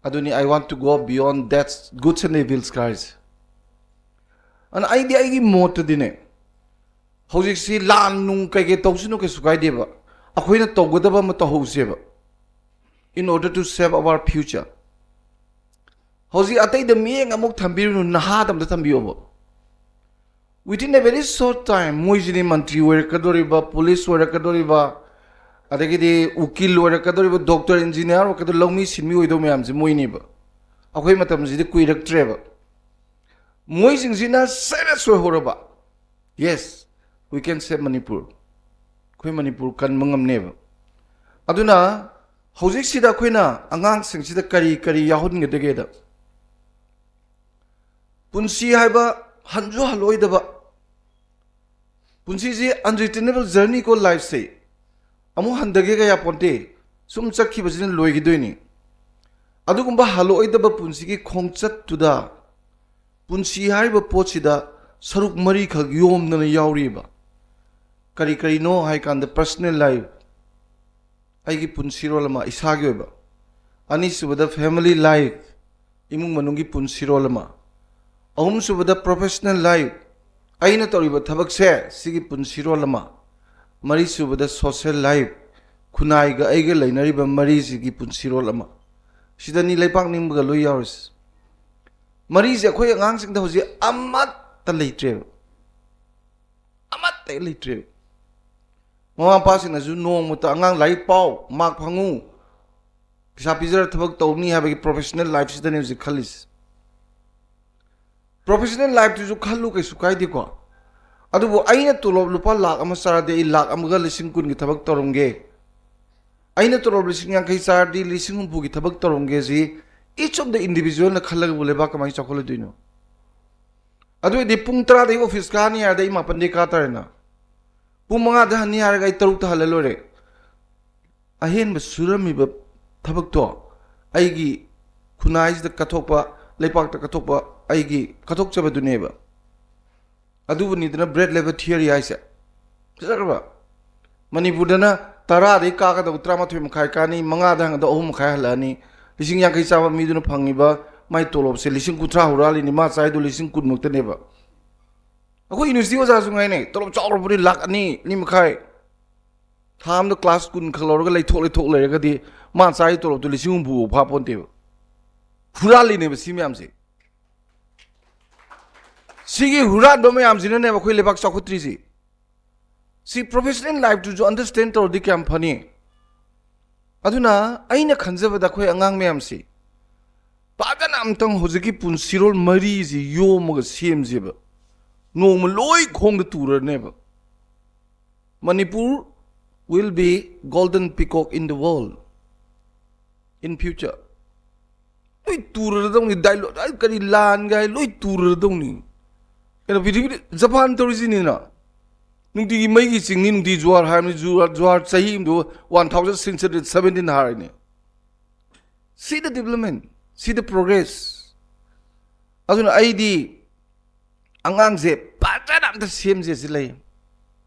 ꯑꯗꯨꯅꯤ, I want to go beyond that goods and evils, guys. ꯑꯗꯨꯅ ꯑꯩꯗꯤ ꯑꯩꯒꯤ ꯃꯣꯠꯇꯗꯤꯅꯦ, ꯍꯧꯖꯤꯛꯁꯤ ꯂꯥꯟ ꯅꯨꯡ ꯀꯩꯀꯩ ꯇꯧꯁꯅꯨ, ꯀꯩꯁꯨ ꯀꯥꯏꯗꯦꯕ꯫ ꯑꯩꯈꯣꯏꯅ ꯇꯧꯒꯗꯕ ꯑꯃ ꯇꯧꯍꯧꯁꯦꯕ, in order to save our future. ꯍꯧꯖꯤꯛ ꯑꯇꯩꯗ ꯃꯤꯠꯌꯦꯡ ꯑꯃꯨꯛ ꯊꯝꯕꯤꯔꯨꯅꯨ, ꯅꯍꯥꯗ ꯑꯝꯇ ꯊꯝꯕꯤꯌꯣꯕ꯫ Within a very short time, ꯃꯣꯏꯁꯤꯗꯤ Mantri ꯑꯣꯏꯔꯛꯀꯗꯧꯔꯤꯕ, police ꯑꯣꯏꯔꯛꯀꯗꯧꯔꯤꯕ, ꯑꯗꯒꯤꯗꯤ ꯎꯀꯤꯜ ꯑꯣꯏꯔꯛꯀꯗꯧꯔꯤꯕ, ꯗꯣꯛꯇꯔ, ꯏꯟꯖꯤꯅꯤꯌꯥꯔ ꯑꯣꯏꯔꯛꯀꯗꯧꯔꯤꯕ, ꯂꯧꯃꯤ ꯁꯤꯟꯃꯤ ꯑꯣꯏꯗꯧ ꯃꯌꯥꯝꯁꯦ ꯃꯣꯏꯅꯦꯕ꯫ ꯑꯩꯈꯣꯏ ꯃꯇꯝꯁꯤꯗꯤ ꯀꯨꯏꯔꯛꯇ꯭ꯔꯦꯕ꯫ ꯃꯣꯏꯁꯤꯡꯁꯤꯅ serious ꯑꯣꯏꯍꯧꯔꯕ, yes, we can save Manipur. ꯑꯩꯈꯣꯏ ꯃꯅꯤꯄꯨꯔ ꯀꯟꯕ ꯉꯝꯅꯦꯕ꯫ ꯑꯗꯨꯅ ꯍꯧꯖꯤꯛꯁꯤꯗ ꯑꯩꯈꯣꯏꯅ ꯑꯉꯥꯡꯁꯤꯡꯁꯤꯗ ꯀꯔꯤ ꯀꯔꯤ ꯌꯥꯎꯍꯟꯒꯗꯒꯦꯗ, ꯄꯨꯟꯁꯤ ꯍꯥꯏꯕ ꯍꯟꯁꯨ ꯍꯜꯂꯣꯏꯗꯕ, ꯄꯨꯟꯁꯤꯁꯤ unreturnable journey ꯀꯣ, ꯂꯥꯏꯐꯁꯦ ꯑꯃꯨꯛ ꯍꯟꯊꯒꯦ ꯀꯌꯥ ꯄꯣꯟꯇꯦ, ꯁꯨꯝ ꯆꯠꯈꯤꯕꯁꯤꯅ ꯂꯣꯏꯈꯤꯗꯣꯏꯅꯤ꯫ ꯑꯗꯨꯒꯨꯝꯕ ꯍꯜꯂꯛꯑꯣꯏꯗꯕ ꯄꯨꯟꯁꯤꯒꯤ ꯈꯣꯡꯆꯠꯇꯨꯗ ꯄꯨꯟꯁꯤ ꯍꯥꯏꯔꯤꯕ ꯄꯣꯠꯁꯤꯗ ꯁꯔꯨꯛ ꯃꯔꯤꯈꯛ ꯌꯣꯝꯗꯅ ꯌꯥꯎꯔꯤꯕ꯫ ꯀꯔꯤ ꯀꯔꯤꯅꯣ ꯍꯥꯏ ꯀꯥꯟꯗ, personal life, ꯑꯩꯒꯤ ꯄꯨꯟꯁꯤꯔꯣꯜ ꯑꯃ ꯏꯁꯥꯒꯤ ꯑꯣꯏꯕ, ꯑꯅꯤꯁꯨꯕꯗ family life, ꯏꯃꯨꯡ ꯃꯅꯨꯡꯒꯤ ꯄꯨꯟꯁꯤꯔꯣꯜ ꯑꯃ, ꯑꯍꯨꯝꯁꯨꯕꯗ professional life, ꯑꯩꯅ ꯇꯧꯔꯤꯕ ꯊꯕꯛꯁꯦ ꯁꯤꯒꯤ ꯄꯨꯟꯁꯤꯔꯣꯜ ꯑꯃ, ꯃꯔꯤꯁꯨꯕꯗ social life, ꯈꯨꯟꯅꯥꯏꯒ ꯑꯩꯒ ꯂꯩꯅꯔꯤꯕ ꯃꯔꯤꯁꯤꯒꯤ ꯄꯨꯟꯁꯤꯔꯣꯜ ꯑꯃ꯫ ꯁꯤꯗꯅꯤ ꯂꯩꯄꯥꯛ ꯅꯤꯡꯕꯒ ꯂꯣꯏ ꯌꯥꯎꯔꯤꯁꯦ꯫ ꯃꯔꯤꯁꯦ ꯑꯩꯈꯣꯏ ꯑꯉꯥꯡꯁꯤꯡꯗ ꯍꯧꯖꯤꯛ ꯑꯃꯠꯇ ꯂꯩꯇ꯭ꯔꯦꯕ꯫ ꯑꯃꯠꯇ ꯂꯩꯇ꯭ꯔꯦꯕ꯫ ꯃꯃꯥ ꯃꯄꯥꯁꯤꯡꯅꯁꯨ ꯅꯣꯡꯃꯇ "ꯑꯉꯥꯡ ꯂꯥꯏꯔꯤꯛ ꯄꯥꯎ, ꯃꯥꯔꯛ ꯐꯪꯉꯨ, ꯄꯩꯁꯥ ꯄꯤꯖꯔ ꯊꯕꯛ ꯇꯧꯅꯤ" ꯍꯥꯏꯕꯒꯤ professional lifeꯁꯤꯗꯅꯤ ꯍꯧꯖꯤꯛ ꯈꯜꯂꯤꯁꯦ꯫ Professional lifeꯇꯨꯁꯨ ꯈꯜꯂꯨ, ꯀꯩꯁꯨ ꯀꯥꯏꯗꯦꯀꯣ꯫ ꯑꯗꯨꯕꯨ ꯑꯩꯅ ꯇꯣꯂꯣꯞ ꯂꯨꯄꯥ ꯂꯥꯛ ꯑꯃ ꯆꯥꯔꯗꯤ ꯑꯩ ꯂꯥꯛ ꯑꯃꯒ ꯂꯤꯁꯤꯡ ꯀꯨꯟꯒꯤ ꯊꯕꯛ ꯇꯧꯔꯝꯒꯦ꯫ ꯑꯩꯅ ꯇꯣꯂꯣꯞ ꯂꯤꯁꯤꯡ ꯌꯥꯡꯈꯩ ꯆꯥꯔꯗꯤ ꯂꯤꯁꯤꯡ ꯍꯨꯝꯐꯨꯒꯤ ꯊꯕꯛ ꯇꯧꯔꯝꯒꯦ ꯁꯤ each of the individualꯅ ꯈꯜꯂꯒꯕꯨ ꯂꯩꯕꯥꯛ ꯀꯃꯥꯏꯅ ꯆꯥꯎꯈꯠꯂꯗꯣꯏꯅꯣ? ꯑꯗꯨ ꯑꯣꯏꯔꯗꯤ ꯄꯨꯡ ꯇꯔꯥꯗꯒꯤ office ꯀꯥꯅꯤ ꯍꯥꯏꯔꯗꯤ ꯑꯩ ꯃꯥꯄꯟꯗꯒꯤ ꯀꯥ ꯇꯥꯔꯦꯅ꯫ ꯄꯨꯡ ꯃꯉꯥꯗ ꯍꯟꯅꯤ ꯍꯥꯏꯔꯒ ꯑꯩ ꯇꯔꯨꯛꯇ ꯍꯜꯂ ꯂꯣꯏꯔꯦ꯫ ꯑꯍꯦꯟꯕ ꯁꯨꯔꯝꯃꯤꯕ ꯊꯕꯛꯇꯣ ꯑꯩꯒꯤ ꯈꯨꯟꯅꯥꯏꯁꯤꯗ ꯀꯠꯊꯣꯛꯄ, ꯂꯩꯄꯥꯛꯇ ꯀꯠꯊꯣꯛꯄ, ꯑꯩꯒꯤ ꯀꯠꯊꯣꯛꯆꯕꯗꯨꯅꯦꯕ꯫ ꯑꯗꯨꯕꯨꯅꯤꯗꯅ bread level theory ꯍꯥꯏꯁꯦ꯫ ꯐꯖꯈ꯭ꯔꯕ? ꯃꯅꯤꯄꯨꯔꯗꯅ ꯇꯔꯥꯗꯒꯤ ꯀꯥꯒꯗꯕ ꯇꯔꯥꯃꯥꯊꯣꯏ ꯃꯈꯥꯏ ꯀꯥꯅꯤ, ꯃꯉꯥꯗ ꯍꯪꯒꯗꯕ ꯑꯍꯨꯝ ꯃꯈꯥꯏ ꯍꯜꯂꯛꯑꯅꯤ꯫ ꯂꯤꯁꯤꯡ ꯌꯥꯡꯈꯩ ꯆꯥꯕ ꯃꯤꯗꯨꯅ ꯐꯪꯉꯤꯕ ꯃꯥꯏ ꯇꯣꯂꯣꯞꯁꯦ ꯂꯤꯁꯤꯡ ꯀꯨꯟꯊ꯭ꯔꯥ ꯍꯨꯔꯥꯜꯂꯤꯅꯤ, ꯃꯥ ꯆꯥꯏꯗꯣ ꯂꯤꯁꯤꯡ ꯀꯨꯟ ꯃꯨꯛꯇꯅꯦꯕ꯫ ꯑꯩꯈꯣꯏ university ꯑꯣꯖꯥꯁꯨ ꯉꯥꯏꯅꯦ, ꯇꯣꯂꯣꯞ ꯆꯥꯎꯔꯕꯅꯤ, ꯂꯥꯛ ꯑꯅꯤ, ꯑꯅꯤ ꯃꯈꯥꯏ꯫ ꯊꯥ ꯑꯃꯗ class ꯀꯨꯟ ꯈꯛ ꯂꯧꯔꯒ ꯂꯩꯊꯣꯛ ꯂꯩꯊꯣꯛ ꯂꯩꯔꯒꯗꯤ ꯃꯥ ꯆꯥꯔꯤ ꯇꯣꯂꯣꯞꯇꯨ ꯂꯤꯁꯤꯡ ꯍꯨꯝꯐꯨ ꯐꯥ ꯄꯣꯟꯇꯦꯕ꯫ ꯍꯨꯔꯥꯜꯂꯤꯅꯦꯕ ꯁꯤ ꯃꯌꯥꯝꯁꯦ꯫ ꯁꯤꯒꯤ ꯍꯨꯔꯥꯟꯕ ꯃꯌꯥꯝꯁꯤꯅꯅꯦꯕ ꯑꯩꯈꯣꯏ ꯂꯩꯕꯥꯛ ꯆꯥꯎꯈꯠꯇ꯭ꯔꯤꯁꯤ꯫ ꯁꯤ professional lifeꯇꯨꯁꯨ understand ꯇꯧꯔꯗꯤ ꯀꯌꯥꯝ ꯐꯅꯤ꯫ ꯑꯗꯨꯅ ꯑꯩꯅ ꯈꯟꯖꯕꯗ ꯑꯩꯈꯣꯏ ꯑꯉꯥꯡ ꯃꯌꯥꯝꯁꯤ ꯐꯖꯅ ꯑꯝꯇꯪ ꯍꯧꯖꯤꯛꯀꯤ ꯄꯨꯟꯁꯤꯔꯣꯜ ꯃꯔꯤꯁꯤ ꯌꯣꯝꯃꯒ ꯁꯦꯝꯁꯦꯕ꯫ ꯅꯣꯡꯃ ꯂꯣꯏ ꯈꯣꯡꯗ ꯇꯨꯔꯅꯦꯕ꯫ Manipur will be golden peacock in the world in future. ꯂꯣꯏ ꯇꯨꯔꯗꯧꯅꯤ, dialogue, ꯑꯩ ꯀꯔꯤ ꯂꯥꯟꯒ ꯍꯥꯏ ꯂꯣꯏ ꯇꯨꯔꯗꯧꯅꯤ꯫ ꯀꯩꯅꯣ, ꯄ꯭ꯔꯤꯊꯤꯕꯤꯗ ꯖꯄꯥꯟ ꯇꯧꯔꯤꯁꯤꯅꯤꯅ, ꯅꯨꯡꯇꯤꯒꯤ ꯃꯩꯒꯤ ꯆꯤꯡꯅꯤ, ꯅꯨꯡꯇꯤ ꯖꯨꯍꯥꯔ ꯍꯥꯏꯔꯕꯅꯤ, ꯖꯨꯍꯥꯔ, ꯖꯨꯍꯥꯔ ꯆꯍꯤ ꯑꯃꯗ one thousand six hundred seventeen ꯍꯥꯏꯔꯤꯅꯤ꯫ See the development, see the progress. ꯑꯗꯨꯅ ꯑꯩꯗꯤ ꯑꯉꯥꯡꯁꯦ ꯐꯖꯅ ꯑꯝꯇ ꯁꯦꯝꯁꯦ ꯁꯤ ꯂꯩ꯫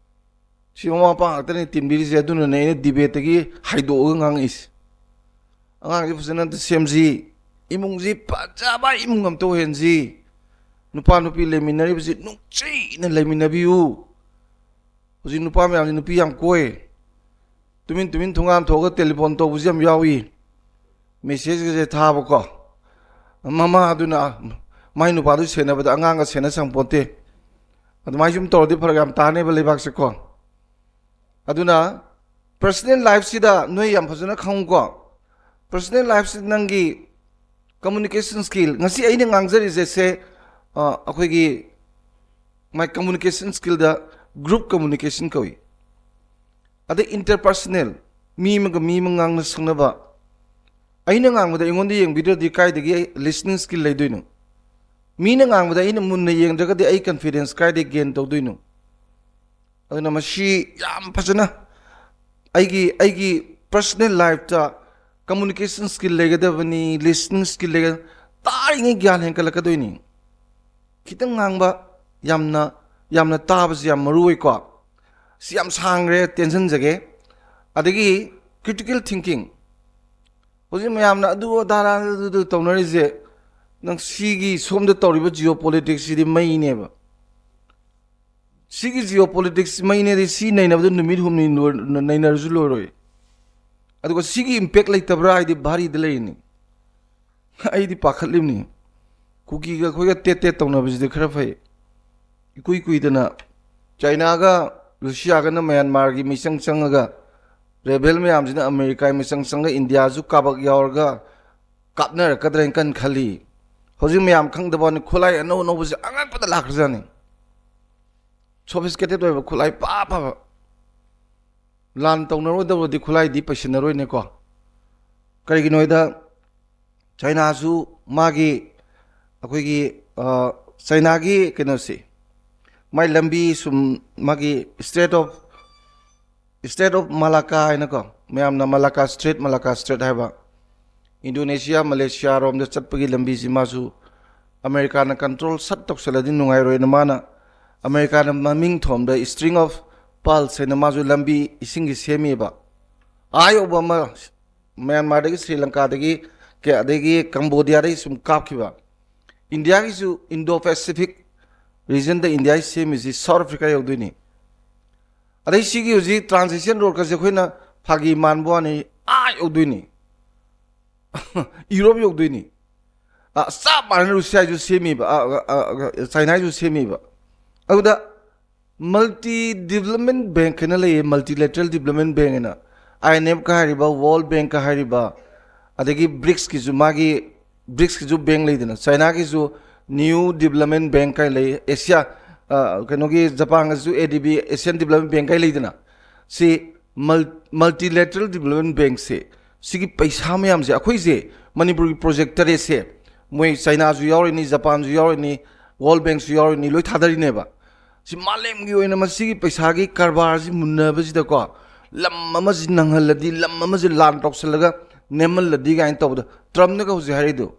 ꯁꯤ ꯃꯃꯥ ꯃꯄꯥ ꯉꯥꯛꯇꯅꯦ ꯇꯤꯟꯕꯤꯔꯤꯁꯦ, ꯑꯗꯨꯅꯅꯦ ꯑꯩꯅ debateꯇꯒꯤ ꯍꯥꯏꯗꯣꯛꯑꯒ ꯉꯥꯡꯉꯛꯏꯁꯦ꯫ ꯑꯉꯥꯡꯁꯦ ꯐꯖꯅ ꯑꯝꯇ ꯁꯦꯝꯁꯤ, ꯏꯃꯨꯡꯁꯤ ꯐꯖꯕ ꯏꯃꯨꯡ ꯑꯝꯇ ꯑꯣꯏꯍꯟꯁꯤ, ꯅꯨꯄꯥ ꯅꯨꯄꯤ ꯂꯩꯃꯤꯟꯅꯔꯤꯕꯁꯤ ꯅꯨꯡꯁꯤꯅ ꯂꯩꯃꯤꯟꯅꯕꯤꯌꯨ꯫ ꯍꯧꯖꯤꯛ ꯅꯨꯄꯥ ꯃꯌꯥꯝꯁꯤ ꯅꯨꯄꯤ ꯌꯥꯝ ꯀꯣꯏ꯫ ꯇꯨꯃꯤꯟ ꯇꯨꯃꯤꯟ ꯊꯣꯡꯒꯥꯟ ꯊꯣꯛꯑꯒ ꯇꯦꯂꯤꯐꯣꯟ ꯇꯧꯕꯁꯨ ꯌꯥꯝ ꯌꯥꯎꯏ꯫ ꯃꯦꯁꯦꯖꯀꯁꯦ ꯊꯥꯕꯀꯣ꯫ ꯃꯃꯥꯗꯨꯅ ꯃꯥꯏ ꯅꯨꯄꯥꯗꯨ ꯁꯦꯟꯅꯕꯗ ꯑꯉꯥꯡꯒ ꯁꯦꯟꯅ ꯁꯪꯄꯣꯟꯇꯦ꯫ ꯑꯗꯨꯃꯥꯏꯅ ꯁꯨꯝ ꯇꯧꯔꯗꯤ ꯐꯔꯛ ꯌꯥꯝ ꯇꯥꯅꯦꯕ ꯂꯩꯕꯥꯛꯁꯦꯀꯣ꯫ ꯑꯗꯨꯅ personal lifeꯁꯤꯗ ꯅꯣꯏ ꯌꯥꯝ ꯐꯖꯅ ꯈꯪꯉꯨꯀꯣ꯫ Personal lifeꯁꯤꯗ ꯅꯪꯒꯤ communication skill, ꯉꯁꯤ ꯑꯩꯅ ꯉꯥꯡꯖꯔꯤꯁꯦ ꯁꯦ, ꯑ, ꯑꯩꯈꯣꯏꯒꯤ my communication skillꯗ group communication ꯀꯧꯏ꯫ ꯑꯗꯩ interpersonal, ꯃꯤ ꯑꯃꯒ ꯃꯤ ꯑꯃ ꯉꯥꯡꯅ ꯁꯛꯅꯕ꯫ ꯑꯩꯅ ꯉꯥꯡꯕꯗ ꯑꯩꯉꯣꯟꯗ ꯌꯦꯡꯕꯤꯗ꯭ꯔꯗꯤ ꯀꯥꯏꯗꯒꯤ listening skill ꯂꯩꯗꯣꯏꯅꯣ? ꯃꯤꯅ ꯉꯥꯡꯕꯗ ꯑꯩꯅ ꯃꯨꯟꯅ ꯌꯦꯡꯗ꯭ꯔꯒꯗꯤ ꯑꯩ confidence ꯀꯥꯏꯗꯒꯤ gain ꯇꯧꯗꯣꯏꯅꯣ? ꯑꯗꯨꯅ ꯃꯁꯤ ꯌꯥꯝ ꯐꯖꯅ ꯑꯩꯒꯤ, ꯑꯩꯒꯤ personal lifeꯇ communication skill ꯂꯩꯒꯗꯕꯅꯤ, listening skill ꯂꯩꯒ-, ꯇꯥꯔꯤꯉꯩ ꯒ꯭ꯌꯥꯟ ꯍꯦꯟꯒꯠꯂꯛꯀꯗꯣꯏꯅꯤ꯫ ꯈꯤꯇꯪ ꯉꯥꯡꯕ, ꯌꯥꯝꯅ, ꯌꯥꯝꯅ ꯇꯥꯕꯁꯤ ꯌꯥꯝ ꯃꯔꯨ ꯑꯣꯏꯀꯣ꯫ ꯁꯤ ꯌꯥꯝ ꯁꯥꯡꯈ꯭ꯔꯦ, ꯇꯦꯟꯁꯤꯟꯖꯒꯦ꯫ ꯑꯗꯒꯤ critical thinking꯫ ꯍꯧꯖꯤꯛ ꯃꯌꯥꯝꯅ ꯑꯗꯨ ꯑꯗꯥ ꯑꯗꯨ ꯑꯗꯨ ꯇꯧꯅꯔꯤꯁꯦ, ꯅꯪ ꯁꯤꯒꯤ ꯁꯣꯝꯗ ꯇꯧꯔꯤꯕ geopoliticsꯁꯤꯗꯤ ꯃꯩꯅꯦꯕ꯫ ꯁꯤꯒꯤ geopolitics ꯃꯩꯅꯦꯗꯤ ꯁꯤ ꯅꯩꯅꯕꯗ ꯅꯨꯃꯤꯠ ꯍꯨꯝꯅꯤ ꯂꯣꯏ-, ꯅꯩꯅꯔꯁꯨ ꯂꯣꯏꯔꯣꯏ꯫ ꯑꯗꯨꯒ ꯁꯤꯒꯤ impact ꯂꯩꯇꯕ꯭ꯔꯥ ꯍꯥꯏꯗꯤ ꯚꯥꯔꯤꯗ ꯂꯩꯔꯤꯅꯤ꯫ ꯑꯩꯗꯤ ꯄꯥꯈꯠꯂꯤꯕꯅꯤ꯫ ꯀꯨꯀꯤꯒ ꯑꯩꯈꯣꯏꯒ ꯇꯦꯠ ꯇꯦꯠ ꯇꯧꯅꯕꯁꯤꯗꯤ ꯈꯔ ꯐꯩ꯫ ꯏꯀꯨꯏ ꯀꯨꯏꯗꯅ ꯆꯥꯏꯅꯥꯒ ꯔꯨꯁꯤꯌꯥꯒꯅ ꯃ꯭ꯌꯥꯟꯃꯥꯔꯒꯤ ꯃꯤꯆꯪ ꯆꯪꯉꯒ ꯔꯦꯕꯦꯜ ꯃꯌꯥꯝꯁꯤꯅ ꯑꯃꯦꯔꯤꯀꯥꯒꯤ ꯃꯤꯆꯪ ꯆꯪꯉꯒ ꯏꯟꯗꯤꯌꯥꯁꯨ ꯀꯥꯕꯛ ꯌꯥꯎꯔꯒ ꯀꯥꯞꯅꯔꯛꯀꯗ꯭ꯔꯥ ꯍꯥꯏꯅ ꯀꯟꯅ ꯈꯜꯂꯤ꯫ ꯍꯧꯖꯤꯛ ꯃꯌꯥꯝ ꯈꯪꯗꯕ ꯋꯥꯅꯤ, ꯈꯨꯠꯂꯥꯏ ꯑꯅꯧ ꯑꯅꯧꯕꯁꯦ ꯑꯉꯛꯄꯗ ꯂꯥꯛꯈ꯭ꯔꯖꯥꯠꯅꯤ꯫ Sophisticated ꯑꯣꯏꯕ ꯈꯨꯠꯂꯥꯏ ꯄꯥ ꯐꯕ꯫ ꯂꯥꯟ ꯇꯧꯅꯔꯣꯏꯗꯧꯔꯗꯤ ꯈꯨꯠꯂꯥꯏꯗꯤ ꯄꯩꯁꯤꯟꯅꯔꯣꯏꯅꯦꯀꯣ꯫ ꯀꯔꯤꯒꯤꯅꯣ ꯍꯥꯏꯗ ꯆꯥꯏꯅꯥꯁꯨ ꯃꯥꯒꯤ, ꯑꯩꯈꯣꯏꯒꯤ, ꯑ, ꯆꯥꯏꯅꯥꯒꯤ ꯀꯩꯅꯣꯁꯤ, ꯃꯥꯏ ꯂꯝꯕꯤ ꯁꯨꯝ ꯃꯥꯒꯤ Strait of, Strait of Malacca ꯍꯥꯏꯅꯀꯣ, ꯃꯌꯥꯝꯅ Malacca Strait, Malacca Strait ꯍꯥꯏꯕ, ꯏꯟꯗꯣꯅꯦꯁꯤꯌꯥ, ꯃꯂꯦꯁꯤꯌꯥ ꯔꯣꯝꯗ ꯆꯠꯄꯒꯤ ꯂꯝꯕꯤꯁꯤ ꯃꯥꯁꯨ ꯑꯃꯦꯔꯤꯀꯥꯅ control ꯁꯠ ꯇꯧꯁꯜꯂꯗꯤ ꯅꯨꯡꯉꯥꯏꯔꯣꯏꯅ ꯃꯥꯅ, ꯑꯃꯦꯔꯤꯀꯥꯅ ꯃꯃꯤꯡ ꯊꯣꯟꯕ String of Pearls ꯍꯥꯏꯅ ꯃꯥꯁꯨ ꯂꯝꯕꯤ ꯏꯁꯤꯡꯒꯤ ꯁꯦꯝꯃꯤꯕ꯫ ꯑꯥ ꯌꯧꯕ ꯑꯃ ꯃ꯭ꯌꯥꯟꯃꯥꯔꯗꯒꯤ, ꯁ꯭ꯔꯤ ꯂꯪꯀꯥꯗꯒꯤ, ꯀ-, ꯑꯗꯒꯤ ꯀꯝꯕꯣꯗꯤꯌꯥꯗꯒꯤ ꯁꯨꯝ ꯀꯥꯞꯈꯤꯕ꯫ ꯏꯟꯗꯤꯌꯥꯒꯤꯁꯨ Indo Pacific regionꯗ ꯏꯟꯗꯤꯌꯥꯒꯤ ꯁꯦꯝꯃꯤꯁꯤ South Africa ꯌꯧꯗꯣꯏꯅꯤ꯫ ꯑꯗꯩ ꯁꯤꯒꯤ ꯍꯧꯖꯤꯛ transition road ꯀꯁꯦ ꯑꯩꯈꯣꯏꯅ ꯐꯥꯒꯤ ꯃꯥꯟꯕ ꯋꯥꯅꯤ, ꯑꯥ ꯌꯧꯗꯣꯏꯅꯤ, ꯌꯨꯔꯣꯞ ꯌꯧꯗꯣꯏꯅꯤ꯫ ꯑ, ꯆꯞ ꯃꯥꯟꯅꯅ ꯔꯨꯁꯤꯌꯥꯁꯨ ꯁꯦꯝꯃꯤꯕ, ꯑ, ꯑ, ꯑ, ꯆꯥꯏꯅꯥꯁꯨ ꯁꯦꯝꯃꯤꯕ꯫ ꯑꯗꯨꯗ multi development bank ꯍꯥꯏꯅ ꯂꯩꯌꯦ, multilateral development bank ꯍꯥꯏꯅ꯫ IMF ꯀ ꯍꯥꯏꯔꯤꯕ, World Bank ꯀ ꯍꯥꯏꯔꯤꯕ, ꯑꯗꯒꯤ ꯕ꯭ꯔꯤꯛꯁꯀꯤꯁꯨ, ꯃꯥꯒꯤ ꯕ꯭ꯔꯤꯛꯁꯀꯤꯁꯨ ꯕꯦꯡ ꯂꯩꯗꯅ, ꯆꯥꯏꯅꯥꯒꯤꯁꯨ New Development Bank ꯀꯥꯏ ꯂꯩ, ꯑꯦꯁꯤꯌꯥ, ꯑ, ꯀꯩꯅꯣꯒꯤ ꯖꯄꯥꯟꯒꯁꯨ ADB, Asian Development Bank ꯀꯥꯏ ꯂꯩꯗꯅ꯫ ꯁꯤ multilateral development bank ꯁꯦ, ꯁꯤꯒꯤ ꯄꯩꯁꯥ ꯃꯌꯥꯝꯁꯦ, ꯑꯩꯈꯣꯏꯁꯦ ꯃꯅꯤꯄꯨꯔꯒꯤ ꯄ꯭ꯔꯣꯖꯦꯛ ꯇꯔꯦꯠꯁꯦ, ꯃꯣꯏ ꯆꯥꯏꯅꯥꯁꯨ ꯌꯥꯎꯔꯤꯅꯤ, ꯖꯄꯥꯟꯁꯨ ꯌꯥꯎꯔꯤꯅꯤ, World Bank ꯁꯨ ꯌꯥꯎꯔꯤꯅꯤ, ꯂꯣꯏ ꯊꯥꯗꯔꯤꯅꯦꯕ꯫ ꯁꯤ ꯃꯥꯂꯦꯝꯒꯤ ꯑꯣꯏꯅ ꯃꯁꯤꯒꯤ ꯄꯩꯁꯥꯒꯤ ꯀꯔꯕꯥꯔꯁꯤ ꯃꯨꯟꯅꯕꯁꯤꯗꯀꯣ, ꯂꯝ ꯑꯃꯁꯤ ꯅꯪꯍꯜꯂꯗꯤ, ꯂꯝ ꯑꯃꯁꯤ ꯂꯥꯟ ꯇꯧꯁꯜꯂꯒ ꯅꯦꯝꯍꯜꯂꯗꯤ ꯀꯥꯏꯅ ꯇꯧꯕꯗ, ꯇ꯭ꯔꯝꯞꯅꯒ ꯍꯧꯖꯤꯛ ꯍꯥꯏꯔꯤꯗꯣ,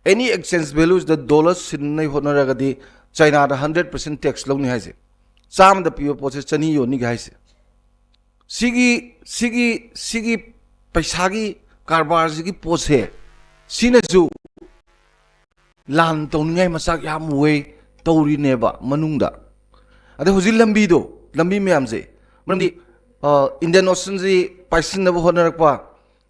any exchange value ꯗ ꯗꯣꯂꯔ ꯁꯤꯟꯅꯩ ꯍꯣꯠꯅꯔꯒꯗꯤ ꯆꯥꯏꯅꯥꯗ hundred percent tax ꯂꯧꯅꯤ ꯍꯥꯏꯁꯦ꯫ ꯆꯥꯝꯃꯗ ꯄꯤꯕ ꯄꯣꯠꯁꯦ ꯆꯅꯤ ꯌꯣꯟꯅꯤꯒ ꯍꯥꯏꯁꯦ꯫ ꯁꯤꯒꯤ, ꯁꯤꯒꯤ, ꯁꯤꯒꯤ ꯄꯩꯁꯥꯒꯤ ꯀꯔꯕꯥꯔꯁꯤꯒꯤ ꯄꯣꯠꯁꯦ, ꯁꯤꯅꯁꯨ ꯂꯥꯟ ꯇꯧꯅꯤꯡꯉꯥꯏ ꯃꯆꯥꯛ ꯌꯥꯝ ꯑꯣꯏ ꯇꯧꯔꯤꯅꯦꯕ ꯃꯅꯨꯡꯗ꯫ ꯑꯗꯩ ꯍꯧꯖꯤꯛ ꯂꯝꯕꯤꯗꯣ, ꯂꯝꯕꯤ ꯃꯌꯥꯝꯁꯦ, ꯃꯔꯝꯗꯤ, ꯑ, Indian Ocean ꯁꯤ ꯄꯥꯏꯁꯤꯟꯅꯕ ꯍꯣꯠꯅꯔꯛꯄ,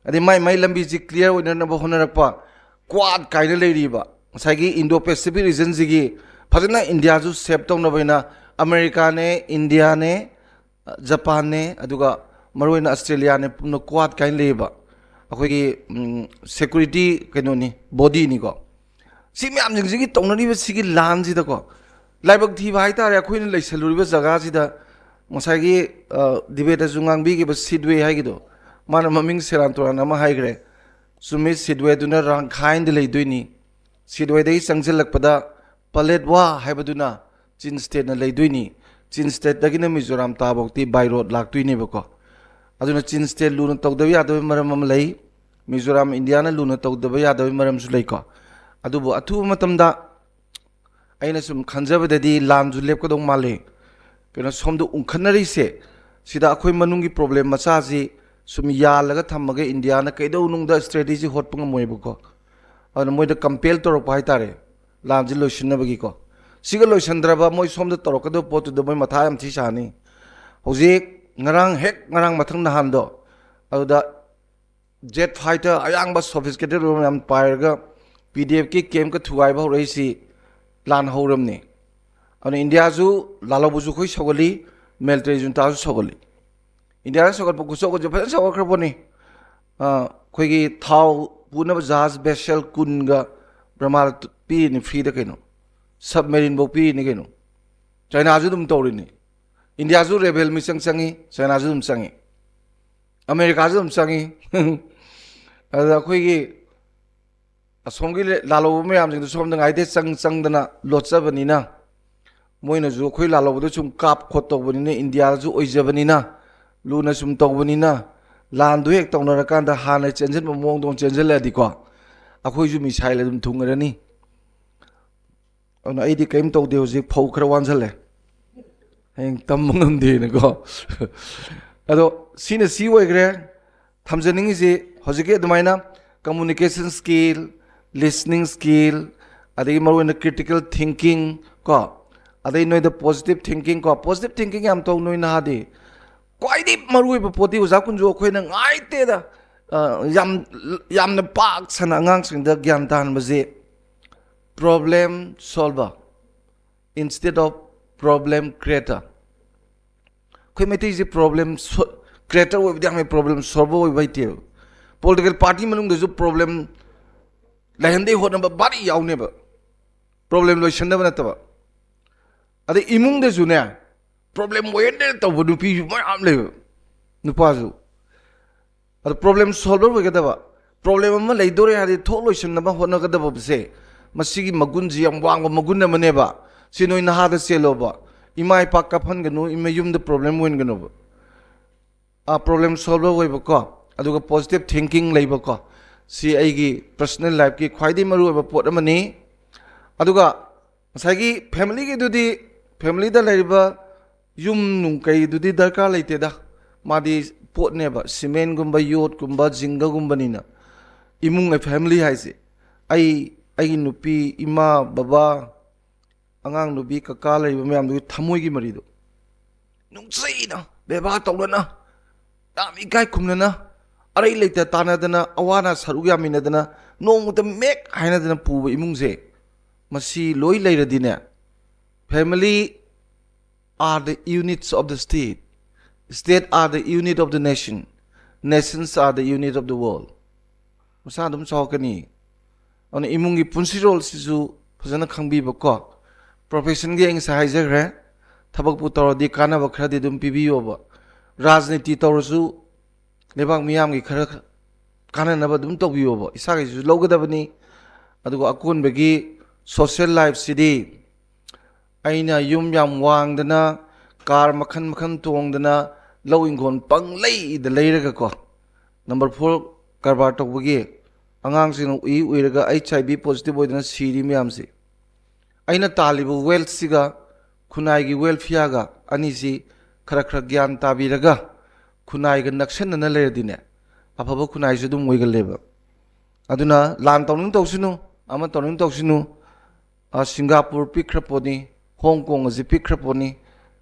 ꯑꯗꯩ ꯃꯥꯏ ꯃꯥꯏ ꯂꯝꯕꯤꯁꯤ clear ꯑꯣꯏꯅꯅꯕ ꯍꯣꯠꯅꯔꯛꯄ, Quad ꯀꯥꯏꯅ ꯂꯩꯔꯤꯕ ꯉꯁꯥꯏꯒꯤ Indo Pacific region ꯁꯤꯒꯤ ꯐꯖꯅ ꯏꯟꯗꯤꯌꯥꯁꯨ save ꯇꯧꯅꯕ ꯍꯥꯏꯅ ꯑꯃꯦꯔꯤꯀꯥꯅꯦ, ꯏꯟꯗꯤꯌꯥꯅꯦ, ꯖꯄꯥꯟꯅꯦ, ꯑꯗꯨꯒ ꯃꯔꯨꯑꯣꯏꯅ ꯑꯁꯇ꯭ꯔꯦꯂꯤꯌꯥꯅꯦ, ꯄꯨꯟꯅ Quad ꯀꯥꯏꯅ ꯂꯩꯌꯦꯕ꯫ ꯑꯩꯈꯣꯏꯒꯤ, ꯎꯝ, security ꯀꯩꯅꯣꯅꯤ, body ꯅꯤꯀꯣ꯫ ꯁꯤ ꯃꯌꯥꯝꯁꯤꯡꯁꯤꯒꯤ ꯇꯧꯅꯔꯤꯕ ꯁꯤꯒꯤ ꯂꯥꯟꯁꯤꯗꯀꯣ, ꯂꯥꯏꯕꯛ ꯊꯤꯕ ꯍꯥꯏꯇꯥꯔꯦ, ꯑꯩꯈꯣꯏꯅ ꯂꯩꯁꯜꯂꯨꯔꯤꯕ ꯖꯒꯥꯁꯤꯗ ꯉꯁꯥꯏꯒꯤ, ꯑ, debate ꯇꯁꯨ ꯉꯥꯡꯕꯤꯈꯤꯕ Sidway ꯍꯥꯏꯒꯤꯗꯣ, ꯃꯥꯅ ꯃꯃꯤꯡ ꯁꯦꯔꯥꯟ ꯇꯨꯔꯥꯟ ꯑꯃ ꯍꯥꯏꯈ꯭ꯔꯦ꯫ ꯆꯨꯝꯃꯤ, Sidway ꯗꯨꯅ ꯔꯥꯡꯈꯥꯏꯟꯗ ꯂꯩꯗꯣꯏꯅꯤ꯫ Sidway ꯗꯒꯤ ꯆꯪꯁꯤꯜꯂꯛꯄꯗ Paletwa ꯍꯥꯏꯕꯗꯨꯅ Chin State ꯅ ꯂꯩꯗꯣꯏꯅꯤ꯫ Chin State ꯇꯒꯤꯅ Mizoram ꯇꯥꯐꯥꯎꯗꯤ by road ꯂꯥꯛꯇꯣꯏꯅꯦꯕꯀꯣ꯫ ꯑꯗꯨꯅ Chin State ꯂꯨꯅ ꯇꯧꯗꯕ ꯌꯥꯗꯕꯒꯤ ꯃꯔꯝ ꯑꯃ ꯂꯩ, ꯃꯤꯖꯣꯔꯥꯝ ꯏꯟꯗꯤꯌꯥꯅ ꯂꯨꯅ ꯇꯧꯗꯕ ꯌꯥꯗꯕꯒꯤ ꯃꯔꯝꯁꯨ ꯂꯩꯀꯣ꯫ ꯑꯗꯨꯕꯨ ꯑꯊꯨꯕ ꯃꯇꯝꯗ ꯑꯩꯅ ꯁꯨꯝ ꯈꯟꯖꯕꯗꯗꯤ ꯂꯥꯟꯁꯨ ꯂꯦꯞꯀꯗꯧ ꯃꯥꯜꯂꯤ꯫ ꯀꯩꯅꯣ, ꯁꯣꯝꯗ ꯎꯪꯈꯠꯅꯔꯤꯁꯦ, ꯁꯤꯗ ꯑꯩꯈꯣꯏ ꯃꯅꯨꯡꯒꯤ problem ꯃꯆꯥꯁꯤ ꯁꯨꯝ ꯌꯥꯜꯂꯒ ꯊꯝꯃꯒ ꯏꯟꯗꯤꯌꯥꯅ ꯀꯩꯗꯧꯅꯨꯡꯗ strategy ꯍꯣꯠꯄ ꯉꯝꯃꯣꯏꯕꯀꯣ꯫ ꯑꯗꯨꯅ ꯃꯣꯏꯗ compel ꯇꯧꯔꯛꯄ ꯍꯥꯏꯇꯥꯔꯦ, ꯂꯥꯟꯁꯤ ꯂꯣꯏꯁꯤꯟꯅꯕꯒꯤꯀꯣ꯫ ꯁꯤꯒ ꯂꯣꯏꯁꯤꯟꯗ꯭ꯔꯕ ꯃꯣꯏ ꯁꯣꯝꯗ ꯇꯧꯔꯛꯀꯗꯕ ꯄꯣꯠꯇꯨꯗ ꯃꯣꯏ ꯃꯊꯥ ꯌꯥꯝ ꯊꯤ ꯁꯥꯅꯤ꯫ ꯍꯧꯖꯤꯛ ꯉꯔꯥꯡ, ꯍꯦꯛ ꯉꯔꯥꯡ ꯃꯊꯪ ꯅꯍꯥꯟꯗꯣ, ꯑꯗꯨꯗ ꯖꯦꯠ ꯐꯥꯏꯇꯔ ꯑꯌꯥꯡꯕ ꯁꯣꯐꯤꯁꯀꯦꯇꯦꯠ ꯑꯣꯏꯕ ꯃꯌꯥꯝ ꯄꯥꯏꯔꯒ ꯄꯤ ꯗꯤ ꯑꯦꯐꯀꯤ ꯀꯦꯝꯞꯀ ꯊꯨꯒꯥꯏꯕ ꯍꯧꯔꯛꯏꯁꯤ ꯂꯥꯟ ꯍꯧꯔꯝꯅꯤ꯫ ꯑꯗꯨꯅ ꯏꯟꯗꯤꯌꯥꯁꯨ ꯂꯥꯜꯍꯧꯕꯁꯨ ꯑꯩꯈꯣꯏ ꯁꯧꯒꯠꯂꯤ, ꯃꯤꯂꯤꯇꯔꯤ ꯖꯨꯟꯇꯥꯁꯨ ꯁꯧꯒꯠꯂꯤ꯫ ꯏꯟꯗꯤꯌꯥꯗ ꯁꯧꯒꯠꯄ ꯈꯨꯠꯁꯧꯒꯠꯁꯦ ꯐꯖꯅ ꯁꯧꯒꯠꯈ꯭ꯔ ꯄꯣꯠꯅꯤ꯫ ꯑ, ꯑꯩꯈꯣꯏꯒꯤ ꯊꯥꯎ ꯄꯨꯅꯕ ꯖꯍꯥꯖ ꯚꯦꯁꯦꯜ ꯀꯨꯟꯒ ꯕ꯭ꯔꯍꯃꯥꯗ ꯄꯤꯔꯤꯅꯤ ꯐ꯭ꯔꯤꯗ ꯀꯩꯅꯣ, ꯁꯕꯃꯦꯔꯤꯟꯐꯧ ꯄꯤꯔꯤꯅꯤ ꯀꯩꯅꯣ꯫ ꯆꯥꯏꯅꯥꯁꯨ ꯑꯗꯨꯝ ꯇꯧꯔꯤꯅꯤ꯫ ꯏꯟꯗꯤꯌꯥꯁꯨ ꯔꯦꯕꯦꯜ ꯃꯤꯆꯪ ꯆꯪꯉꯤ, ꯆꯥꯏꯅꯥꯁꯨ ꯑꯗꯨꯝ ꯆꯪꯉꯤ, ꯑꯃꯦꯔꯤꯀꯥꯁꯨ ꯑꯗꯨꯝ ꯆꯪꯉꯤ꯫ ꯑꯗꯨꯗ ꯑꯩꯈꯣꯏꯒꯤ ꯑꯁꯣꯝꯒꯤ ꯂꯥꯜꯍꯧꯕ ꯃꯌꯥꯝꯁꯤꯡꯗꯣ ꯁꯣꯝꯗ ꯉꯥꯏꯗꯦ ꯆꯪ ꯆꯪꯗꯅ ꯂꯣꯠꯆꯕꯅꯤꯅ, ꯃꯣꯏꯅꯁꯨ ꯑꯩꯈꯣꯏ ꯂꯥꯜꯍꯧꯕꯗ ꯁꯨꯝ ꯀꯥꯞ ꯈꯣꯠ ꯇꯧꯕꯅꯤꯅ, ꯏꯟꯗꯤꯌꯥꯗꯁꯨ ꯑꯣꯏꯖꯕꯅꯤꯅ, ꯂꯨꯅ ꯁꯨꯝ ꯇꯧꯕꯅꯤꯅ, ꯂꯥꯟꯗꯨ ꯍꯦꯛ ꯇꯧꯅꯔꯀꯥꯟꯗ ꯍꯥꯟꯅ ꯆꯦꯟꯁꯤꯟꯕ ꯃꯑꯣꯡꯗ ꯑꯣꯏꯅ ꯆꯦꯟꯁꯤꯜꯂꯛꯑꯗꯤꯀꯣ, ꯑꯩꯈꯣꯏꯁꯨ ꯃꯤꯁꯥꯏꯜ ꯑꯗꯨꯝ ꯊꯨꯡꯉꯔꯅꯤ꯫ ꯑꯗꯨꯅ ꯑꯩꯗꯤ ꯀꯔꯤꯝ ꯇꯧꯗꯦ, ꯍꯧꯖꯤꯛ ꯐꯧ ꯈꯔ ꯋꯥꯟꯁꯜꯂꯦ, ꯍꯌꯦꯡ ꯇꯝꯕ ꯉꯝꯗꯦꯅꯀꯣ꯫ ꯑꯗꯣ ꯁꯤꯅ ꯁꯤ ꯑꯣꯏꯈ꯭ꯔꯦ꯫ ꯊꯝꯖꯅꯤꯡꯉꯤꯁꯤ ꯍꯧꯖꯤꯛꯀꯤ ꯑꯗꯨꯃꯥꯏꯅ communication skill, listening skill, ꯑꯗꯒꯤ ꯃꯔꯨꯑꯣꯏꯅ critical thinking ꯀꯣ, ꯑꯗꯩ ꯅꯣꯏꯗ positive thinking ꯀꯣ, positive thinking ꯌꯥꯝ ꯇꯧ ꯅꯣꯏ ꯅꯍꯥꯗꯤ꯫ ꯈ꯭ꯋꯥꯏꯗꯒꯤ ꯃꯔꯨꯑꯣꯏꯕ ꯄꯣꯠꯇꯤ ꯑꯣꯖꯥ ꯀꯨꯟꯖꯣ ꯑꯩꯈꯣꯏꯅ ꯉꯥꯏꯇꯦꯗ, ꯑ, ꯌꯥꯝ, ꯌꯥꯝꯅ ꯄꯥꯛ ꯁꯟꯅ ꯑꯉꯥꯡꯁꯤꯡꯗ ꯒ꯭ꯌꯥꯟ ꯇꯥꯍꯟꯕꯁꯦ, problem solver instead of problem creator꯫ ꯑꯩꯈꯣꯏ ꯃꯩꯇꯩꯁꯦ problem creator ꯑꯣꯏꯕꯗꯤ ꯌꯥꯝꯃꯦ, problem solver ꯑꯣꯏꯕ ꯍꯩꯇꯦꯕ꯫ Political party ꯃꯅꯨꯡꯗꯁꯨ problem ꯂꯩꯍꯟꯗꯦ ꯍꯣꯠꯅꯕ ꯕꯥꯔꯤ ꯌꯥꯎꯅꯦꯕ, problem ꯂꯣꯏꯁꯟꯅꯕ ꯅꯠꯇꯕ꯫ ꯑꯗꯩ ꯏꯃꯨꯡꯗꯁꯨꯅꯦ, problem ꯑꯣꯏꯍꯟꯗꯦ ꯇꯧꯕ ꯅꯨꯄꯤꯁꯨ ꯃꯌꯥꯝ ꯂꯩꯕ, ꯅꯨꯄꯥꯁꯨ꯫ ꯑꯗꯣ problem solver ꯑꯣꯏꯒꯗꯕ, problem ꯑꯃ ꯂꯩꯗꯣꯔꯦ ꯍꯥꯏꯔꯗꯤ ꯊꯣꯛ ꯂꯣꯏꯁꯤꯟꯅꯕ ꯍꯣꯠꯅꯒꯗꯕꯁꯦ, ꯃꯁꯤꯒꯤ ꯃꯒꯨꯟꯁꯤ ꯌꯥꯝ ꯋꯥꯡꯕ ꯃꯒꯨꯟ ꯑꯃꯅꯦꯕ꯫ ꯁꯤ ꯅꯣꯏ ꯅꯍꯥꯗ ꯆꯦꯜꯂꯣꯕ꯫ ꯏꯃꯥ ꯏꯄꯥ ꯀꯞꯍꯟꯒꯅꯨ, ꯏꯃ ꯌꯨꯝꯗ problem ꯑꯣꯏꯍꯟꯒꯅꯨꯕ꯫ ꯑ, problem solver ꯑꯣꯏꯕꯀꯣ, ꯑꯗꯨꯒ positive thinking ꯂꯩꯕꯀꯣ, ꯁꯤ ꯑꯩꯒꯤ personal lifeꯀꯤ ꯈ꯭ꯋꯥꯏꯗꯒꯤ ꯃꯔꯨꯑꯣꯏꯕ ꯄꯣꯠ ꯑꯃꯅꯤ꯫ ꯑꯗꯨꯒ ꯉꯁꯥꯏꯒꯤ familyꯒꯤꯗꯨꯗꯤ, familyꯗ ꯂꯩꯔꯤꯕ ꯌꯨꯝ ꯅꯨꯡ ꯀꯩꯗꯨꯗꯤ ꯗꯔꯀꯥꯔ ꯂꯩꯇꯦꯗ, ꯃꯥꯗꯤ ꯄꯣꯠꯅꯦꯕ, cementꯒꯨꯝꯕ, ꯌꯣꯠꯀꯨꯝꯕ, ꯖꯤꯡꯒꯒꯨꯝꯕꯅꯤꯅ꯫ ꯏꯃꯨꯡ family ꯍꯥꯏꯁꯦ, ꯑꯩ, ꯑꯩꯒꯤ ꯅꯨꯄꯤ, ꯏꯃꯥ, ꯕꯕꯥ, ꯑꯉꯥꯡ ꯅꯨꯄꯤ, ꯀꯀꯥ ꯂꯩꯔꯤꯕ ꯃꯌꯥꯝꯗꯨꯒꯤ ꯊꯃꯣꯏꯒꯤ ꯃꯔꯤꯗꯣ, ꯅꯨꯡꯁꯤꯅ ꯕꯦꯕꯥꯔ ꯇꯧꯅꯅ, ꯌꯥꯝ ꯏꯀꯥꯏ ꯈꯨꯝꯅꯅ, ꯑꯔꯩ ꯂꯩꯇ ꯇꯥꯟꯅꯗꯅ, ꯑꯋꯥ ꯑꯅꯥ ꯁꯔꯨꯛ ꯌꯥꯃꯤꯟꯅꯗꯅ, ꯅꯣꯡꯃꯇ ꯃꯦꯛ ꯍꯥꯏꯅꯗꯅ ꯄꯨꯕ ꯏꯃꯨꯡꯁꯦ, ꯃꯁꯤ ꯂꯣꯏ ꯂꯩꯔꯗꯤꯅꯦ, family are the units of the state, state are the unit of the nation, nations are the unit of the world. ꯃꯁꯥ ꯑꯗꯨꯝ ꯆꯥꯎꯔꯛꯀꯅꯤ꯫ ꯑꯗꯨꯅ ꯏꯃꯨꯡꯒꯤ ꯄꯨꯟꯁꯤꯔꯣꯜꯁꯤꯁꯨ ꯐꯖꯅ ꯈꯪꯕꯤꯕꯀꯣ꯫ Professionꯒꯤ ꯑꯩ ꯉꯁꯥꯏ ꯍꯥꯏꯖꯈ꯭ꯔꯦ, ꯊꯕꯛꯄꯨ ꯇꯧꯔꯗꯤ ꯀꯥꯟꯅꯕ ꯈꯔꯗꯤ ꯑꯗꯨꯝ ꯄꯤꯕꯤꯌꯣꯕ꯫ ꯔꯥꯖꯅꯤꯇꯤ ꯇꯧꯔꯁꯨ ꯂꯩꯕꯥꯛ ꯃꯤꯌꯥꯝꯒꯤ ꯈꯔ ꯀꯥꯟꯅꯅꯕ ꯑꯗꯨꯝ ꯇꯧꯕꯤꯌꯣꯕ꯫ ꯏꯁꯥꯒꯤꯁꯨ ꯂꯧꯒꯗꯕꯅꯤ, ꯑꯗꯨꯒ ꯑꯀꯣꯟꯕꯒꯤ social lifeꯁꯤꯗꯤ ꯑꯩꯅ ꯌꯨꯝ ꯌꯥꯝ ꯋꯥꯡꯗꯅ, ꯀꯥꯔ ꯃꯈꯜ ꯃꯈꯜ ꯇꯣꯡꯗꯅ, ꯂꯧ ꯏꯪꯈꯣꯜ ꯄꯪꯂꯩꯗ ꯂꯩꯔꯒꯀꯣ, number four ꯀꯔꯕꯥꯔ ꯇꯧꯕꯒꯤ ꯑꯉꯥꯡꯁꯤꯡꯅ ꯎꯏ ꯎꯏꯔꯒ HIV positive ꯑꯣꯏꯗꯅ ꯁꯤꯔꯤ ꯃꯌꯥꯝꯁꯤ, ꯑꯩꯅ ꯇꯥꯜꯂꯤꯕ wealthꯁꯤꯒ ꯈꯨꯟꯅꯥꯏꯒꯤ welfareꯒ ꯑꯅꯤꯁꯤ ꯈꯔ ꯈꯔ ꯒ꯭ꯌꯥꯟ ꯇꯥꯕꯤꯔꯒ ꯈꯨꯟꯅꯥꯏꯒ ꯅꯛꯁꯟꯅꯅ ꯂꯩꯔꯗꯤꯅꯦ, ꯑꯐꯕ ꯈꯨꯟꯅꯥꯏꯁꯨ ꯑꯗꯨꯝ ꯑꯣꯏꯒꯜꯂꯦꯕ꯫ ꯑꯗꯨꯅ ꯂꯥꯟ ꯇꯧꯅꯤꯡ ꯇꯧꯁꯤꯅꯨ, ꯑꯃ ꯇꯧꯅꯤꯡ ꯇꯧꯁꯤꯅꯨ, ꯑ, ꯁꯤꯡꯒꯥꯄꯨꯔ ꯄꯤꯛꯈ꯭ꯔ ꯄꯣꯠꯅꯤ, ꯍꯣꯡ ꯀꯣꯡ ꯑꯁꯤ ꯄꯤꯛꯈ꯭ꯔ ꯄꯣꯠꯅꯤ,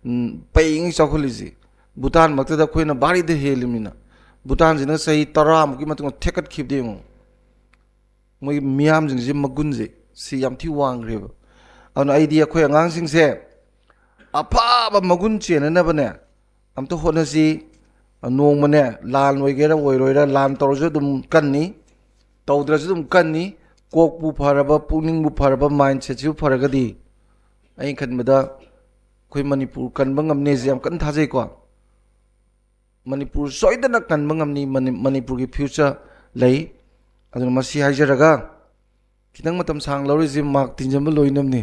ꯎꯝ, ꯄꯩꯉꯩ ꯆꯥꯎꯈꯠꯂꯤꯁꯤ꯫ ꯚꯨꯇꯥꯟꯃꯛꯇꯗ ꯑꯩꯈꯣꯏꯅ ꯚꯥꯔꯤꯗ ꯍꯦꯜꯂꯤꯃꯤꯅ, ꯚꯨꯇꯥꯟꯁꯤꯅ ꯆꯍꯤ ꯇꯔꯥꯃꯨꯛꯀꯤ ꯃꯇꯨꯡꯗ ꯊꯦꯛꯀꯠꯈꯤꯕꯗ ꯌꯦꯡꯉꯨ꯫ ꯃꯣꯏꯒꯤ ꯃꯤꯌꯥꯝꯁꯤꯡꯁꯦ ꯃꯒꯨꯟꯁꯦ ꯁꯤ ꯌꯥꯝ ꯊꯤ ꯋꯥꯡꯈ꯭ꯔꯦꯕ꯫ ꯑꯗꯨꯅ ꯑꯩꯗꯤ ꯑꯩꯈꯣꯏ ꯑꯉꯥꯡꯁꯤꯡꯁꯦ ꯑꯐꯕ ꯃꯒꯨꯟ ꯆꯦꯟꯅꯅꯕꯅꯦ ꯑꯝꯇ ꯍꯣꯠꯅꯁꯤ꯫ ꯅꯣꯡꯃꯅꯦ ꯂꯥꯟ ꯑꯣꯏꯒꯦꯔꯥ ꯑꯣꯏꯔꯣꯏꯔꯥ, ꯂꯥꯟ ꯇꯧꯔꯁꯨ ꯑꯗꯨꯝ ꯀꯟꯅꯤ, ꯇꯧꯗ꯭ꯔꯁꯨ ꯑꯗꯨꯝ ꯀꯟꯅꯤ꯫ ꯀꯣꯛꯄꯨ ꯐꯔꯕ, ꯄꯨꯛꯅꯤꯡꯕꯨ ꯐꯔꯕ, mindsetꯁꯤꯕꯨ ꯐꯔꯒꯗꯤ ꯑꯩꯅ ꯈꯟꯕꯗ ꯑꯩꯈꯣꯏ ꯃꯅꯤꯄꯨꯔ ꯀꯟꯕ ꯉꯝꯅꯦꯁꯦ ꯌꯥꯝ ꯀꯟꯅ ꯊꯥꯖꯩꯀꯣ꯫ ꯃꯅꯤꯄꯨꯔ ꯁꯣꯏꯗꯅ ꯀꯟꯕ ꯉꯝꯅꯤ꯫ ꯃꯅꯤ-, ꯃꯅꯤꯄꯨꯔꯒꯤ future ꯂꯩ꯫ ꯑꯗꯨꯅ ꯃꯁꯤ ꯍꯥꯏꯖꯔꯒ, ꯈꯤꯇꯪ ꯃꯇꯝ ꯁꯥꯡ ꯂꯧꯔꯤꯁꯤ ꯃꯥꯔꯛ ꯇꯤꯟꯖꯟꯕ ꯂꯣꯏꯅꯕꯅꯤ꯫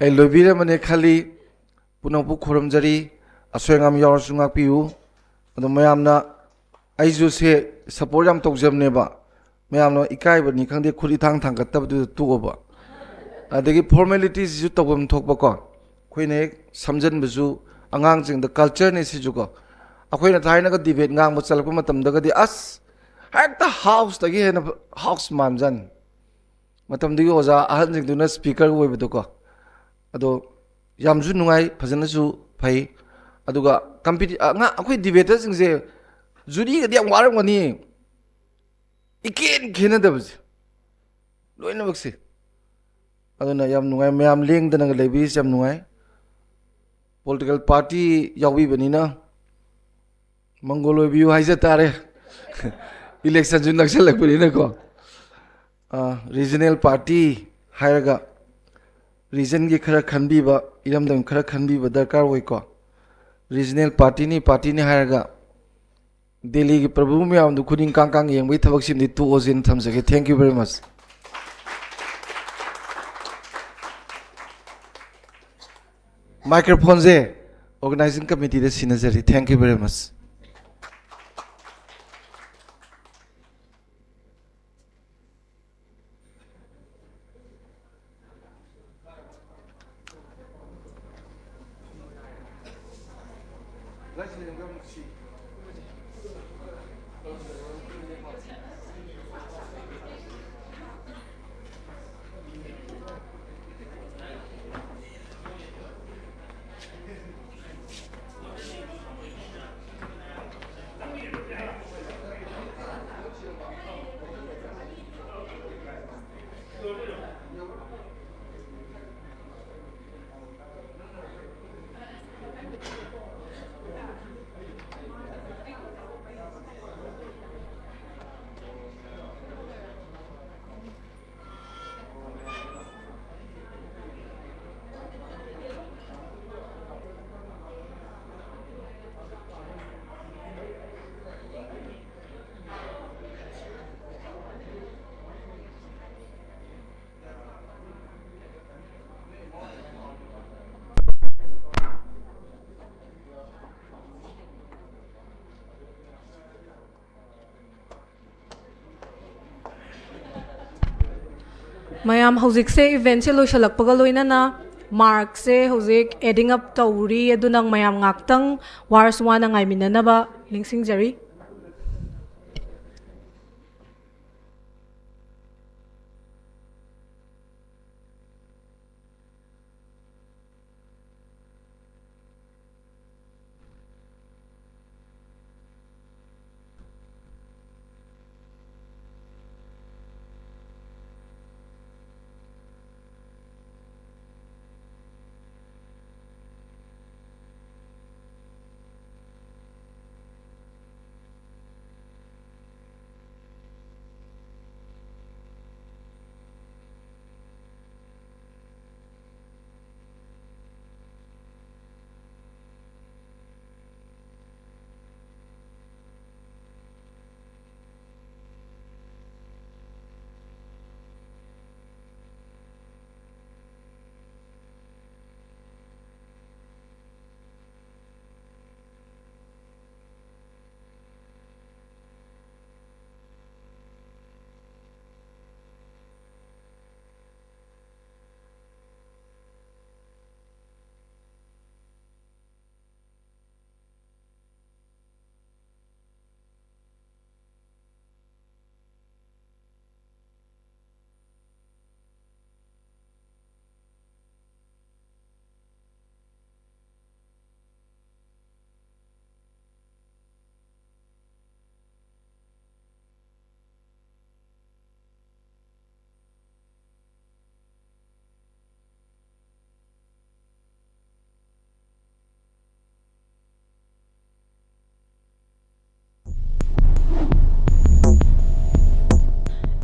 ꯑꯩ ꯂꯣꯏꯕꯤꯔꯝꯃꯅꯦ ꯈꯜꯂꯤ꯫ ꯄꯨꯝꯅꯃꯛꯄꯨ ꯈꯨꯔꯨꯝꯖꯔꯤ꯫ ꯑꯁꯣꯏ ꯑꯉꯥꯝ ꯌꯥꯎꯔꯁꯨ ꯉꯥꯛꯄꯤꯌꯨ꯫ ꯑꯗꯣ ꯃꯌꯥꯝꯅ, ꯑꯩꯁꯨ ꯁꯦ support ꯌꯥꯝ ꯇꯧꯖꯕꯅꯦꯕ꯫ ꯃꯌꯥꯝꯅ ꯏꯀꯥꯏꯕꯅꯤ ꯈꯪꯗꯦ, ꯈꯨꯠ ꯏꯊꯥꯡ ꯊꯥꯡꯒꯠꯇꯕꯗꯨꯗ ꯇꯣꯛꯑꯕ꯫ ꯑꯗꯒꯤ formalityꯁꯤꯁꯨ ꯇꯧꯐꯝ ꯊꯣꯛꯄꯀꯣ꯫ ꯑꯩꯈꯣꯏꯅ ꯍꯦꯛ ꯁꯝꯖꯟꯕꯁꯨ ꯑꯉꯥꯡꯁꯤꯡꯗ cultureꯅꯤ ꯁꯤꯁꯨꯀꯣ꯫ ꯑꯩꯈꯣꯏꯅ ꯊꯥꯏꯅꯒ debate ꯉꯥꯡꯕ ꯆꯠꯂꯛꯄ ꯃꯇꯝꯗꯒꯗꯤ ꯑꯁ, ꯍꯦꯛꯇ houseꯇꯒꯤ ꯍꯦꯟꯅ house ꯃꯥꯟꯖꯥꯠꯅꯤ꯫ ꯃꯇꯝꯗꯨꯒꯤ ꯑꯣꯖꯥ ꯑꯍꯟꯁꯤꯡꯗꯨꯅ speaker ꯑꯣꯏꯕꯗꯣꯀꯣ꯫ ꯑꯗꯣ ꯌꯥꯝꯁꯨ ꯅꯨꯡꯉꯥꯏ, ꯐꯖꯅꯁꯨ ꯐꯩ꯫ ꯑꯗꯨꯒ ꯀꯝꯄꯤꯇꯤ-, ꯑꯉꯥꯡ, ꯑꯩꯈꯣꯏ ꯗꯤꯕꯦꯇꯔꯁꯤꯡꯁꯦ ꯖꯨꯔꯤꯒꯗꯤ ꯌꯥꯝ ꯋꯥꯔꯝꯒꯅꯤ, ꯏꯀꯦꯟ ꯈꯦꯟꯅꯗꯕꯁꯦ ꯂꯣꯏꯅꯃꯛꯁꯦ꯫ ꯑꯗꯨꯅ ꯌꯥꯝ ꯅꯨꯡꯉꯥꯏ, ꯃꯌꯥꯝ ꯂꯦꯡꯗꯅꯒ ꯂꯩꯕꯤꯔꯤꯁꯦ ꯌꯥꯝ ꯅꯨꯡꯉꯥꯏ꯫ ꯄꯣꯂꯤꯇꯤꯀꯦꯜ ꯄꯥꯔꯇꯤ ꯌꯥꯎꯕꯤꯕꯅꯤꯅ ꯃꯪꯒꯣꯜ ꯑꯣꯏꯕꯤꯌꯨ ꯍꯥꯏꯖ ꯇꯥꯔꯦ꯫ ꯏꯂꯦꯛꯁꯟꯁꯨ ꯅꯛꯁꯜꯂꯛꯄꯅꯤꯅꯀꯣ꯫ ꯑ, ꯔꯤꯖꯅꯦꯜ ꯄꯥꯔꯇꯤ ꯍꯥꯏꯔꯒ ꯔꯤꯖꯟꯒꯤ ꯈꯔ ꯈꯟꯕꯤꯕ, ꯏꯔꯝꯗꯝ ꯈꯔ ꯈꯟꯕꯤꯕ ꯗꯔꯀꯥꯔ ꯑꯣꯏꯀꯣ꯫ ꯔꯤꯖꯅꯦꯜ ꯄꯥꯔꯇꯤꯅꯤ, ꯄꯥꯔꯇꯤꯅꯤ ꯍꯥꯏꯔꯒ ꯗꯦꯜꯂꯤꯒꯤ ꯄ꯭ꯔꯚꯨ ꯃꯌꯥꯝꯗꯨ ꯈꯨꯅꯤꯡ ꯀꯥꯡ ꯀꯥꯡ ꯌꯦꯡꯕꯒꯤ ꯊꯕꯛꯁꯤꯃꯗꯤ ꯇꯣꯛꯑꯁꯦꯅ ꯊꯝꯖꯒꯦ꯫ Thank you very much꯫ ꯃꯥꯏꯀ꯭ꯔꯣꯐꯣꯟꯁꯦ ꯑꯣꯔꯒꯅꯥꯏꯖꯤꯡ ꯀꯃꯤꯇꯤꯗ ꯁꯤꯟꯅꯖꯔꯤ꯫ Thank you very much꯫ ꯃꯌꯥꯝ, ꯍꯧꯖꯤꯛꯁꯦ ꯏꯚꯦꯟꯁꯦ ꯂꯣꯏꯁꯤꯜꯂꯛꯄꯒ ꯂꯣꯏꯅꯅ ꯃꯥꯔꯛꯁꯦ ꯍꯧꯖꯤꯛ ꯑꯦꯗꯤꯡ ꯑꯞ ꯇꯧꯔꯤ꯫ ꯑꯗꯨꯅ ꯃꯌꯥꯝ ꯉꯥꯛꯇꯪ ꯋꯥꯔꯁꯨ ꯋꯥꯅ ꯉꯥꯏꯃꯤꯟꯅꯅꯕ ꯅꯤꯡꯁꯤꯡꯖꯔꯤ꯫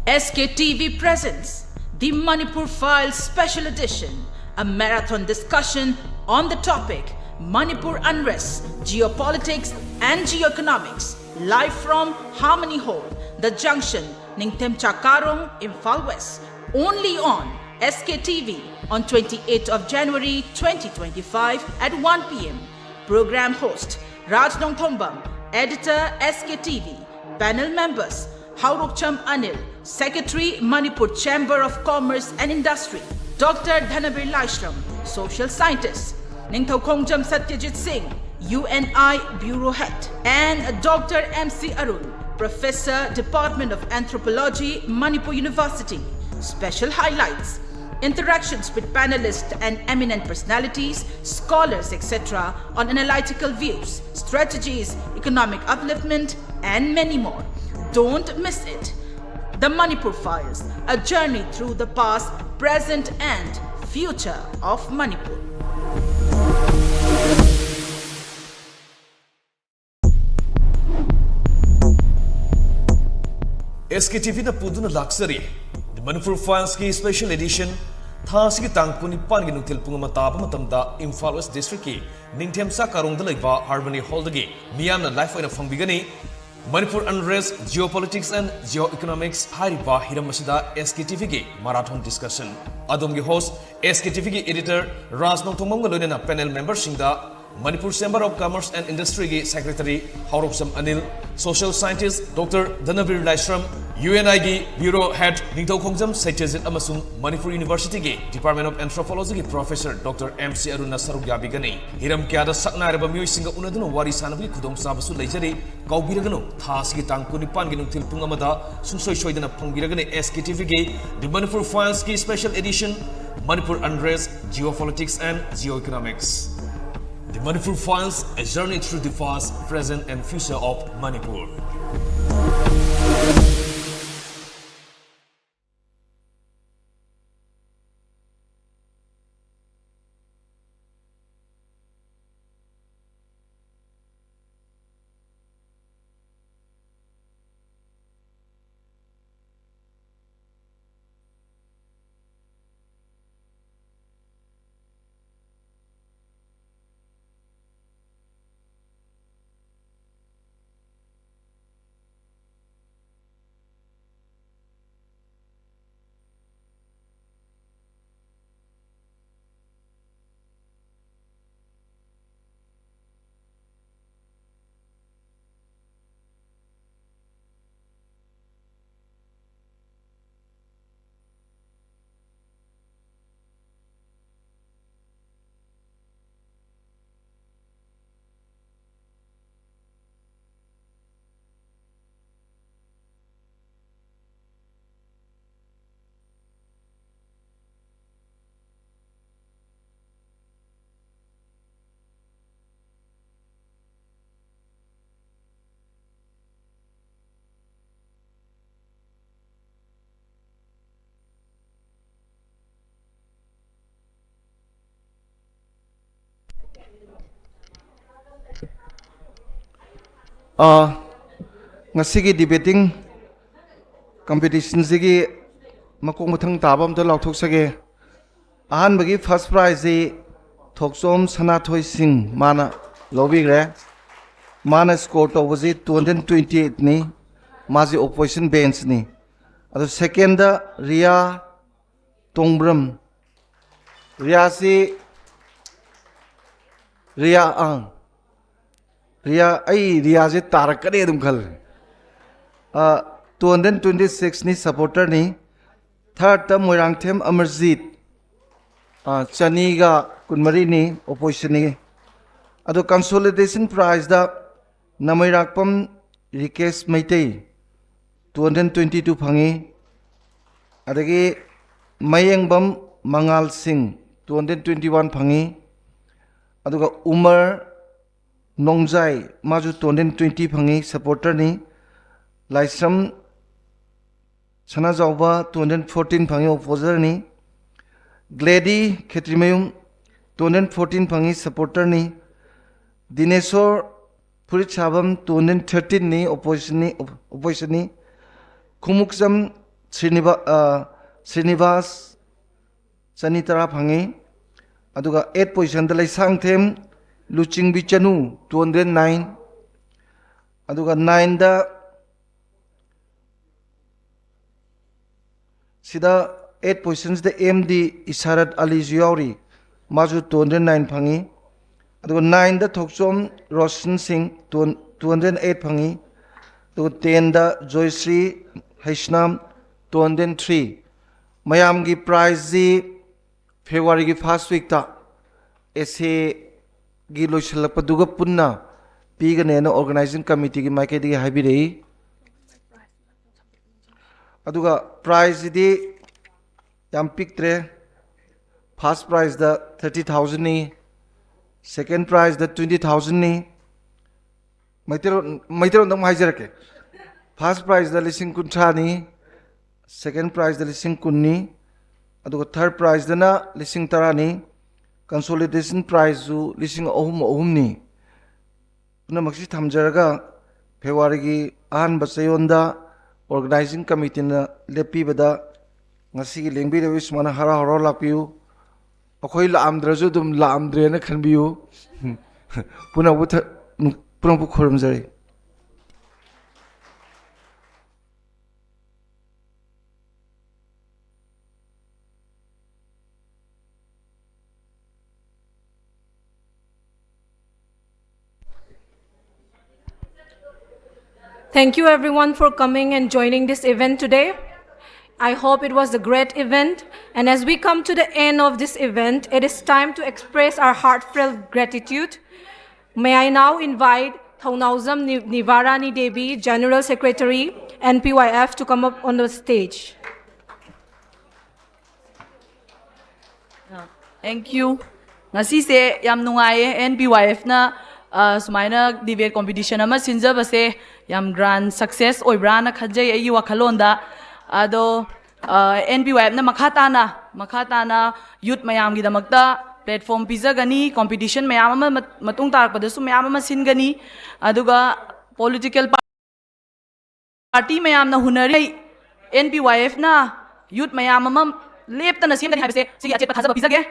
S K T V presents the Manipur Files Special Edition, a marathon discussion on the topic Manipur unrest, geopolitics, and geoeconomics, live from Harmony Hall, The Junction, Ningthemcha Karong, Imphal West, only on S K T V on twenty-eighth of January twenty twenty-five at one p m. Program host Raj Nongthombam, editor S K T V. Panel members Haurokcham Anil, Secretary, Manipur Chamber of Commerce and Industry, Doctor Dhanabir Laishram, social scientist, Ningthoukhongjam Satyajit Singh, U N I Bureau Head, and Doctor M C Arun, Professor, Department of Anthropology, Manipur University. Special highlights: interactions with panelists and eminent personalities, scholars, et cetera, on analytical views, strategies, economic upliftment, and many more. Don't miss it. The Manipur Files, a journey through the past, present, and future of Manipur. S K T V ꯅ ꯄꯨꯗꯨꯅ ꯂꯥꯛꯆꯔꯤ The Manipur Files ꯀꯤ special edition, ꯊꯥ ꯑꯁꯤꯒꯤ ꯇꯥꯡ ꯀꯨꯟꯅꯤꯄꯥꯟꯒꯤ ꯅꯨꯡꯊꯤꯜ ꯄꯨꯡ ꯑꯃ ꯇꯥꯕ ꯃꯇꯝꯗ ꯏꯝꯐꯥꯜ ꯋꯦꯁ ꯗꯤꯁꯇ꯭ꯔꯤꯛꯀꯤ ꯅꯤꯡꯊꯦꯝꯆꯥ ꯀꯥꯔꯣꯡꯗ ꯂꯩꯕ ꯍꯥꯔꯃꯅꯤ ꯍꯣꯜꯗꯒꯤ ꯃꯤꯌꯥꯝꯅ live ꯑꯣꯏꯅ ꯐꯪꯕꯤꯒꯅꯤ꯫ Manipur unrest, geopolitics and geoeconomics ꯍꯥꯏꯔꯤꯕ ꯍꯤꯔꯝ ꯑꯁꯤꯗ S K T V ꯒꯤ marathon discussion꯫ ꯑꯗꯣꯝꯒꯤ host S K T V ꯒꯤ editor ꯔꯥꯖ ꯅꯣꯡꯊꯣꯡꯕꯝꯒ ꯂꯣꯏꯅꯅ panel member ꯁꯤꯡꯗ Manipur Chamber of Commerce and Industry ꯒꯤ secretary ꯍꯥꯎꯔꯣꯛꯆꯝ Anil, social scientist Doctor ꯙꯅꯕꯤꯔ Laishram, U N I ꯒꯤ Bureau Head ꯅꯤꯡꯊꯧꯈꯣꯡꯖꯝ ꯁꯩꯇ꯭ꯌꯖꯤꯠ ꯑꯃꯁꯨꯡ Manipur University ꯒꯤ Department of Anthropology ꯒꯤ professor Doctor M C ꯑꯔꯨꯟꯅ ꯁꯔꯨꯛ ꯌꯥꯕꯤꯒꯅꯤ꯫ ꯍꯤꯔꯝ ꯀꯌꯥꯗ ꯁꯛꯅꯥꯏꯔꯕ ꯃꯤꯑꯣꯏꯁꯤꯡꯒ ꯎꯅꯗꯨꯅ ꯋꯥꯔꯤ ꯁꯥꯅꯕꯒꯤ ꯈꯨꯗꯣꯡꯆꯥꯕꯁꯨ ꯂꯩꯖꯔꯤ꯫ ꯀꯥꯎꯕꯤꯔꯒꯅꯨ, ꯊꯥ ꯑꯁꯤꯒꯤ ꯇꯥꯡ ꯀꯨꯟꯅꯤꯄꯥꯟꯒꯤ ꯅꯨꯡꯊꯤꯜ ꯄꯨꯡ ꯑꯃꯗ ꯁꯨꯡꯁꯣꯏ ꯁꯣꯏꯗꯅ ꯐꯪꯕꯤꯔꯒꯅꯤ S K T V ꯒꯤ The Manipur Files ꯀꯤ special edition, Manipur unrest, geopolitics and geoeconomics. The Manipur Files, a journey through the past, present and future of Manipur. ꯑꯥ, ꯉꯁꯤꯒꯤ debating competitionꯁꯤꯒꯤ ꯃꯀꯣꯛ ꯃꯊꯪ ꯇꯥꯕ ꯑꯝꯇ ꯂꯥꯎꯊꯣꯛꯆꯒꯦ꯫ ꯑꯍꯥꯟꯕꯒꯤ first prizeꯁꯤ ꯊꯣꯛꯆꯣꯝ ꯁꯅꯥꯊꯣꯏ ꯁꯤꯡ, ꯃꯥꯅ ꯂꯧꯕꯤꯈ꯭ꯔꯦ꯫ ꯃꯥꯅ score ꯇꯧꯕꯁꯤ two hundred twenty eightꯅꯤ꯫ ꯃꯥꯁꯤ opposition benchꯅꯤ꯫ ꯑꯗꯣ secondꯗ ꯔꯤꯌꯥ ꯇꯣꯡꯕ꯭ꯔꯝ꯫ ꯔꯤꯌꯥꯁꯤ, ꯔꯤꯌꯥ, ꯑꯪ, ꯔꯤꯌꯥ, ꯑꯩ ꯔꯤꯌꯥꯁꯦ ꯇꯥꯔꯛꯀꯅꯤ ꯑꯗꯨꯝ ꯈꯜꯂꯦ꯫ ꯑ, two hundred twenty sixꯅꯤ, supporterꯅꯤ꯫ Thirdꯇ Moirangthem Amarjeet, ꯑ, ꯆꯅꯤꯒ ꯀꯨꯟꯃꯔꯤꯅꯤ, oppositionꯅꯤ꯫ ꯑꯗꯣ consolidation prizeꯇ ꯅꯃꯩꯔꯥꯛꯄꯝ ꯔꯤꯀꯦꯁ Meitei, two hundred twenty two ꯐꯪꯉꯤ꯫ ꯑꯗꯒꯤ ꯃꯌꯦꯡꯕꯝ ꯃꯉꯥꯜ ꯁꯤꯡ, two hundred twenty one ꯐꯪꯉꯤ꯫ ꯑꯗꯨꯒ ꯎꯃꯔ ꯅꯣꯡꯖꯥꯏ, ꯃꯥꯁꯨ two hundred twenty ꯐꯪꯉꯤ, supporterꯅꯤ꯫ ꯂꯥꯏꯁ꯭ꯔꯝ ꯁꯅꯥꯖꯥꯎꯕ, two hundred fourteen ꯐꯪꯉꯤ, opposerꯅꯤ꯫ ꯒ꯭ꯂꯦꯗꯤ ꯈꯦꯇ꯭ꯔꯤꯃꯌꯨꯝ, two hundred fourteen ꯐꯪꯉꯤ, supporterꯅꯤ꯫ ꯗꯤꯅꯦꯁꯣꯔ ꯐꯨꯔꯤꯠ ꯁꯥꯕꯝ, two hundred thirteenꯅꯤ, oppositionꯅꯤ, oppositionꯅꯤ꯫ ꯈꯣꯡꯎꯞꯆꯝ ꯁ꯭ꯔꯤꯅꯤꯕꯥ-, ꯑ, ꯁ꯭ꯔꯤꯅꯤꯕꯥꯁ, ꯆꯅꯤ ꯇꯔꯥ ꯐꯪꯉꯤ꯫ ꯑꯗꯨꯒ eight positionꯗ ꯂꯩꯁꯥꯡꯊꯦꯝ ꯂꯨꯆꯤꯡꯕꯤ ꯆꯅꯨ, two hundred nine꯫ ꯑꯗꯨꯒ nineꯗ, ꯁꯤꯗ eight positionsꯗ ꯑꯦꯝ ꯗꯤ ꯏꯁꯥꯔꯠ ꯑꯂꯤꯁꯨ ꯌꯥꯎꯔꯤ, ꯃꯥꯁꯨ two hundred nine ꯐꯪꯉꯤ꯫ ꯑꯗꯨꯒ nineꯗ ꯊꯣꯛꯆꯣꯝ ꯔꯣꯁꯟ ꯁꯤꯡ, two hundred eight ꯐꯪꯉꯤ꯫ ꯑꯗꯨꯒ tenꯗ Joyshree Heisnam, two hundred three꯫ ꯃꯌꯥꯝꯒꯤ prizeꯁꯤ Februaryꯒꯤ first weekꯇ essayꯒꯤ ꯂꯣꯏꯁꯤꯜꯂꯛꯄꯗꯨꯒ ꯄꯨꯟꯅ ꯄꯤꯒꯅꯦꯅ organizing committeeꯒꯤ ꯃꯥꯏꯀꯩꯗꯒꯤ ꯍꯥꯏꯕꯤꯔꯛꯏ꯫ ꯑꯗꯨꯒ prizeꯁꯤꯗꯤ ꯌꯥꯝ ꯄꯤꯛꯇ꯭ꯔꯦ꯫ First prizeꯇ thirty thousandꯅꯤ, second prizeꯇ twenty thousandꯅꯤ꯫ Meiteilon, ꯃꯩꯇꯩꯂꯣꯟꯗ ꯑꯃꯨꯛ ꯍꯥꯏꯖꯔꯛꯀꯦ꯫ First prizeꯇ ꯂꯤꯁꯤꯡ ꯀꯨꯟꯊ꯭ꯔꯥꯅꯤ, second prizeꯇ ꯂꯤꯁꯤꯡ ꯀꯨꯟꯅꯤ, ꯑꯗꯨꯒ third prizeꯇꯅ ꯂꯤꯁꯤꯡ ꯇꯔꯥꯅꯤ, consolidation prizeꯁꯨ ꯂꯤꯁꯤꯡ ꯑꯍꯨꯝ ꯑꯍꯨꯝꯅꯤ꯫ ꯄꯨꯝꯅꯃꯛꯁꯤ ꯊꯝꯖꯔꯒ ꯐꯦꯕ꯭ꯔꯨꯋꯥꯔꯤꯒꯤ ꯑꯍꯥꯟꯕ ꯆꯌꯣꯜꯗ ꯑꯣꯔꯒꯅꯥꯏꯖꯤꯡ ꯀꯃꯤꯇꯤꯅ ꯂꯦꯞꯄꯤꯕꯗ ꯉꯁꯤꯒꯤ ꯂꯦꯡꯕꯤꯔꯕ ꯁꯨꯃꯥꯏꯅ ꯍꯔꯥꯎ ꯍꯔꯥꯎ ꯂꯥꯛꯄꯤꯌꯨ꯫ ꯑꯩꯈꯣꯏ ꯂꯥꯛꯑꯝꯗ꯭ꯔꯁꯨ ꯑꯗꯨꯝ ꯂꯥꯛꯑꯝꯗ꯭ꯔꯦꯅ ꯈꯟꯕꯤꯌꯨ꯫ ꯄꯨꯝꯅꯃꯛꯄꯨ ꯊ-, ꯄꯨꯝꯅꯃꯛꯄꯨ ꯈꯨꯔꯨꯝꯖꯔꯤ꯫ Thank you everyone for coming and joining this event today. I hope it was a great event. And as we come to the end of this event, it is time to express our heartfelt gratitude. May I now invite Thounaojam Ni-, Nivarani Devi, General Secretary, N P Y F, to come up on the stage. Thank you. ꯉꯁꯤꯁꯦ ꯌꯥꯝ ꯅꯨꯡꯉꯥꯏꯌꯦ, N P Y F ꯅ, ꯑ, ꯁꯨꯃꯥꯏꯅ debate competition ꯑꯃ ꯁꯤꯟꯖꯕꯁꯦ ꯌꯥꯝ grand success ꯑꯣꯏꯕ꯭ꯔꯥꯅ ꯈꯟꯖꯩ ꯑꯩꯒꯤ ꯋꯥꯈꯜꯂꯣꯟꯗ꯫ ꯑꯗꯣ, ꯑ, N P Y F ꯅ ꯃꯈꯥ ꯇꯥꯅ, ꯃꯈꯥ ꯇꯥꯅ youth ꯃꯌꯥꯝꯒꯤꯗꯃꯛꯇ platform ꯄꯤꯖꯒꯅꯤ, competition ꯃꯌꯥꯝ ꯑꯃ ꯃꯠ-, ꯃꯇꯨꯡ ꯇꯥꯔꯛꯄꯗꯁꯨ ꯃꯌꯥꯝ ꯑꯃ ꯁꯤꯟꯒꯅꯤ꯫ ꯑꯗꯨꯒ political party ꯃꯌꯥꯝꯅ ꯍꯨꯟꯅꯔꯤ, N P Y F ꯅ youth ꯃꯌꯥꯝ ꯑꯃ ꯂꯦꯞꯇꯅ ꯁꯦꯝꯒꯅꯤ ꯍꯥꯏꯕꯁꯦ ꯁꯤꯒꯤ ꯑꯆꯦꯠꯄ ꯊꯥꯖꯕ ꯄꯤꯖꯒꯦ꯫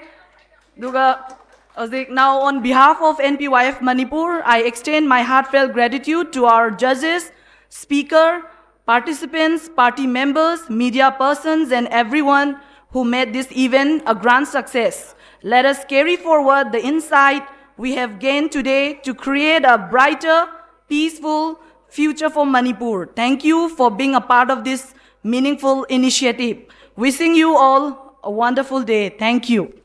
ꯑꯗꯨꯒ ꯍꯧꯖꯤꯛ, now on behalf of N P Y F Manipur, I extend my heartfelt gratitude to our judges, speaker, participants, party members, media persons, and everyone who made this event a grand success. Let us carry forward the insight we have gained today to create a brighter, peaceful future for Manipur. Thank you for being a part of this meaningful initiative. Wishing you all a wonderful day. Thank you.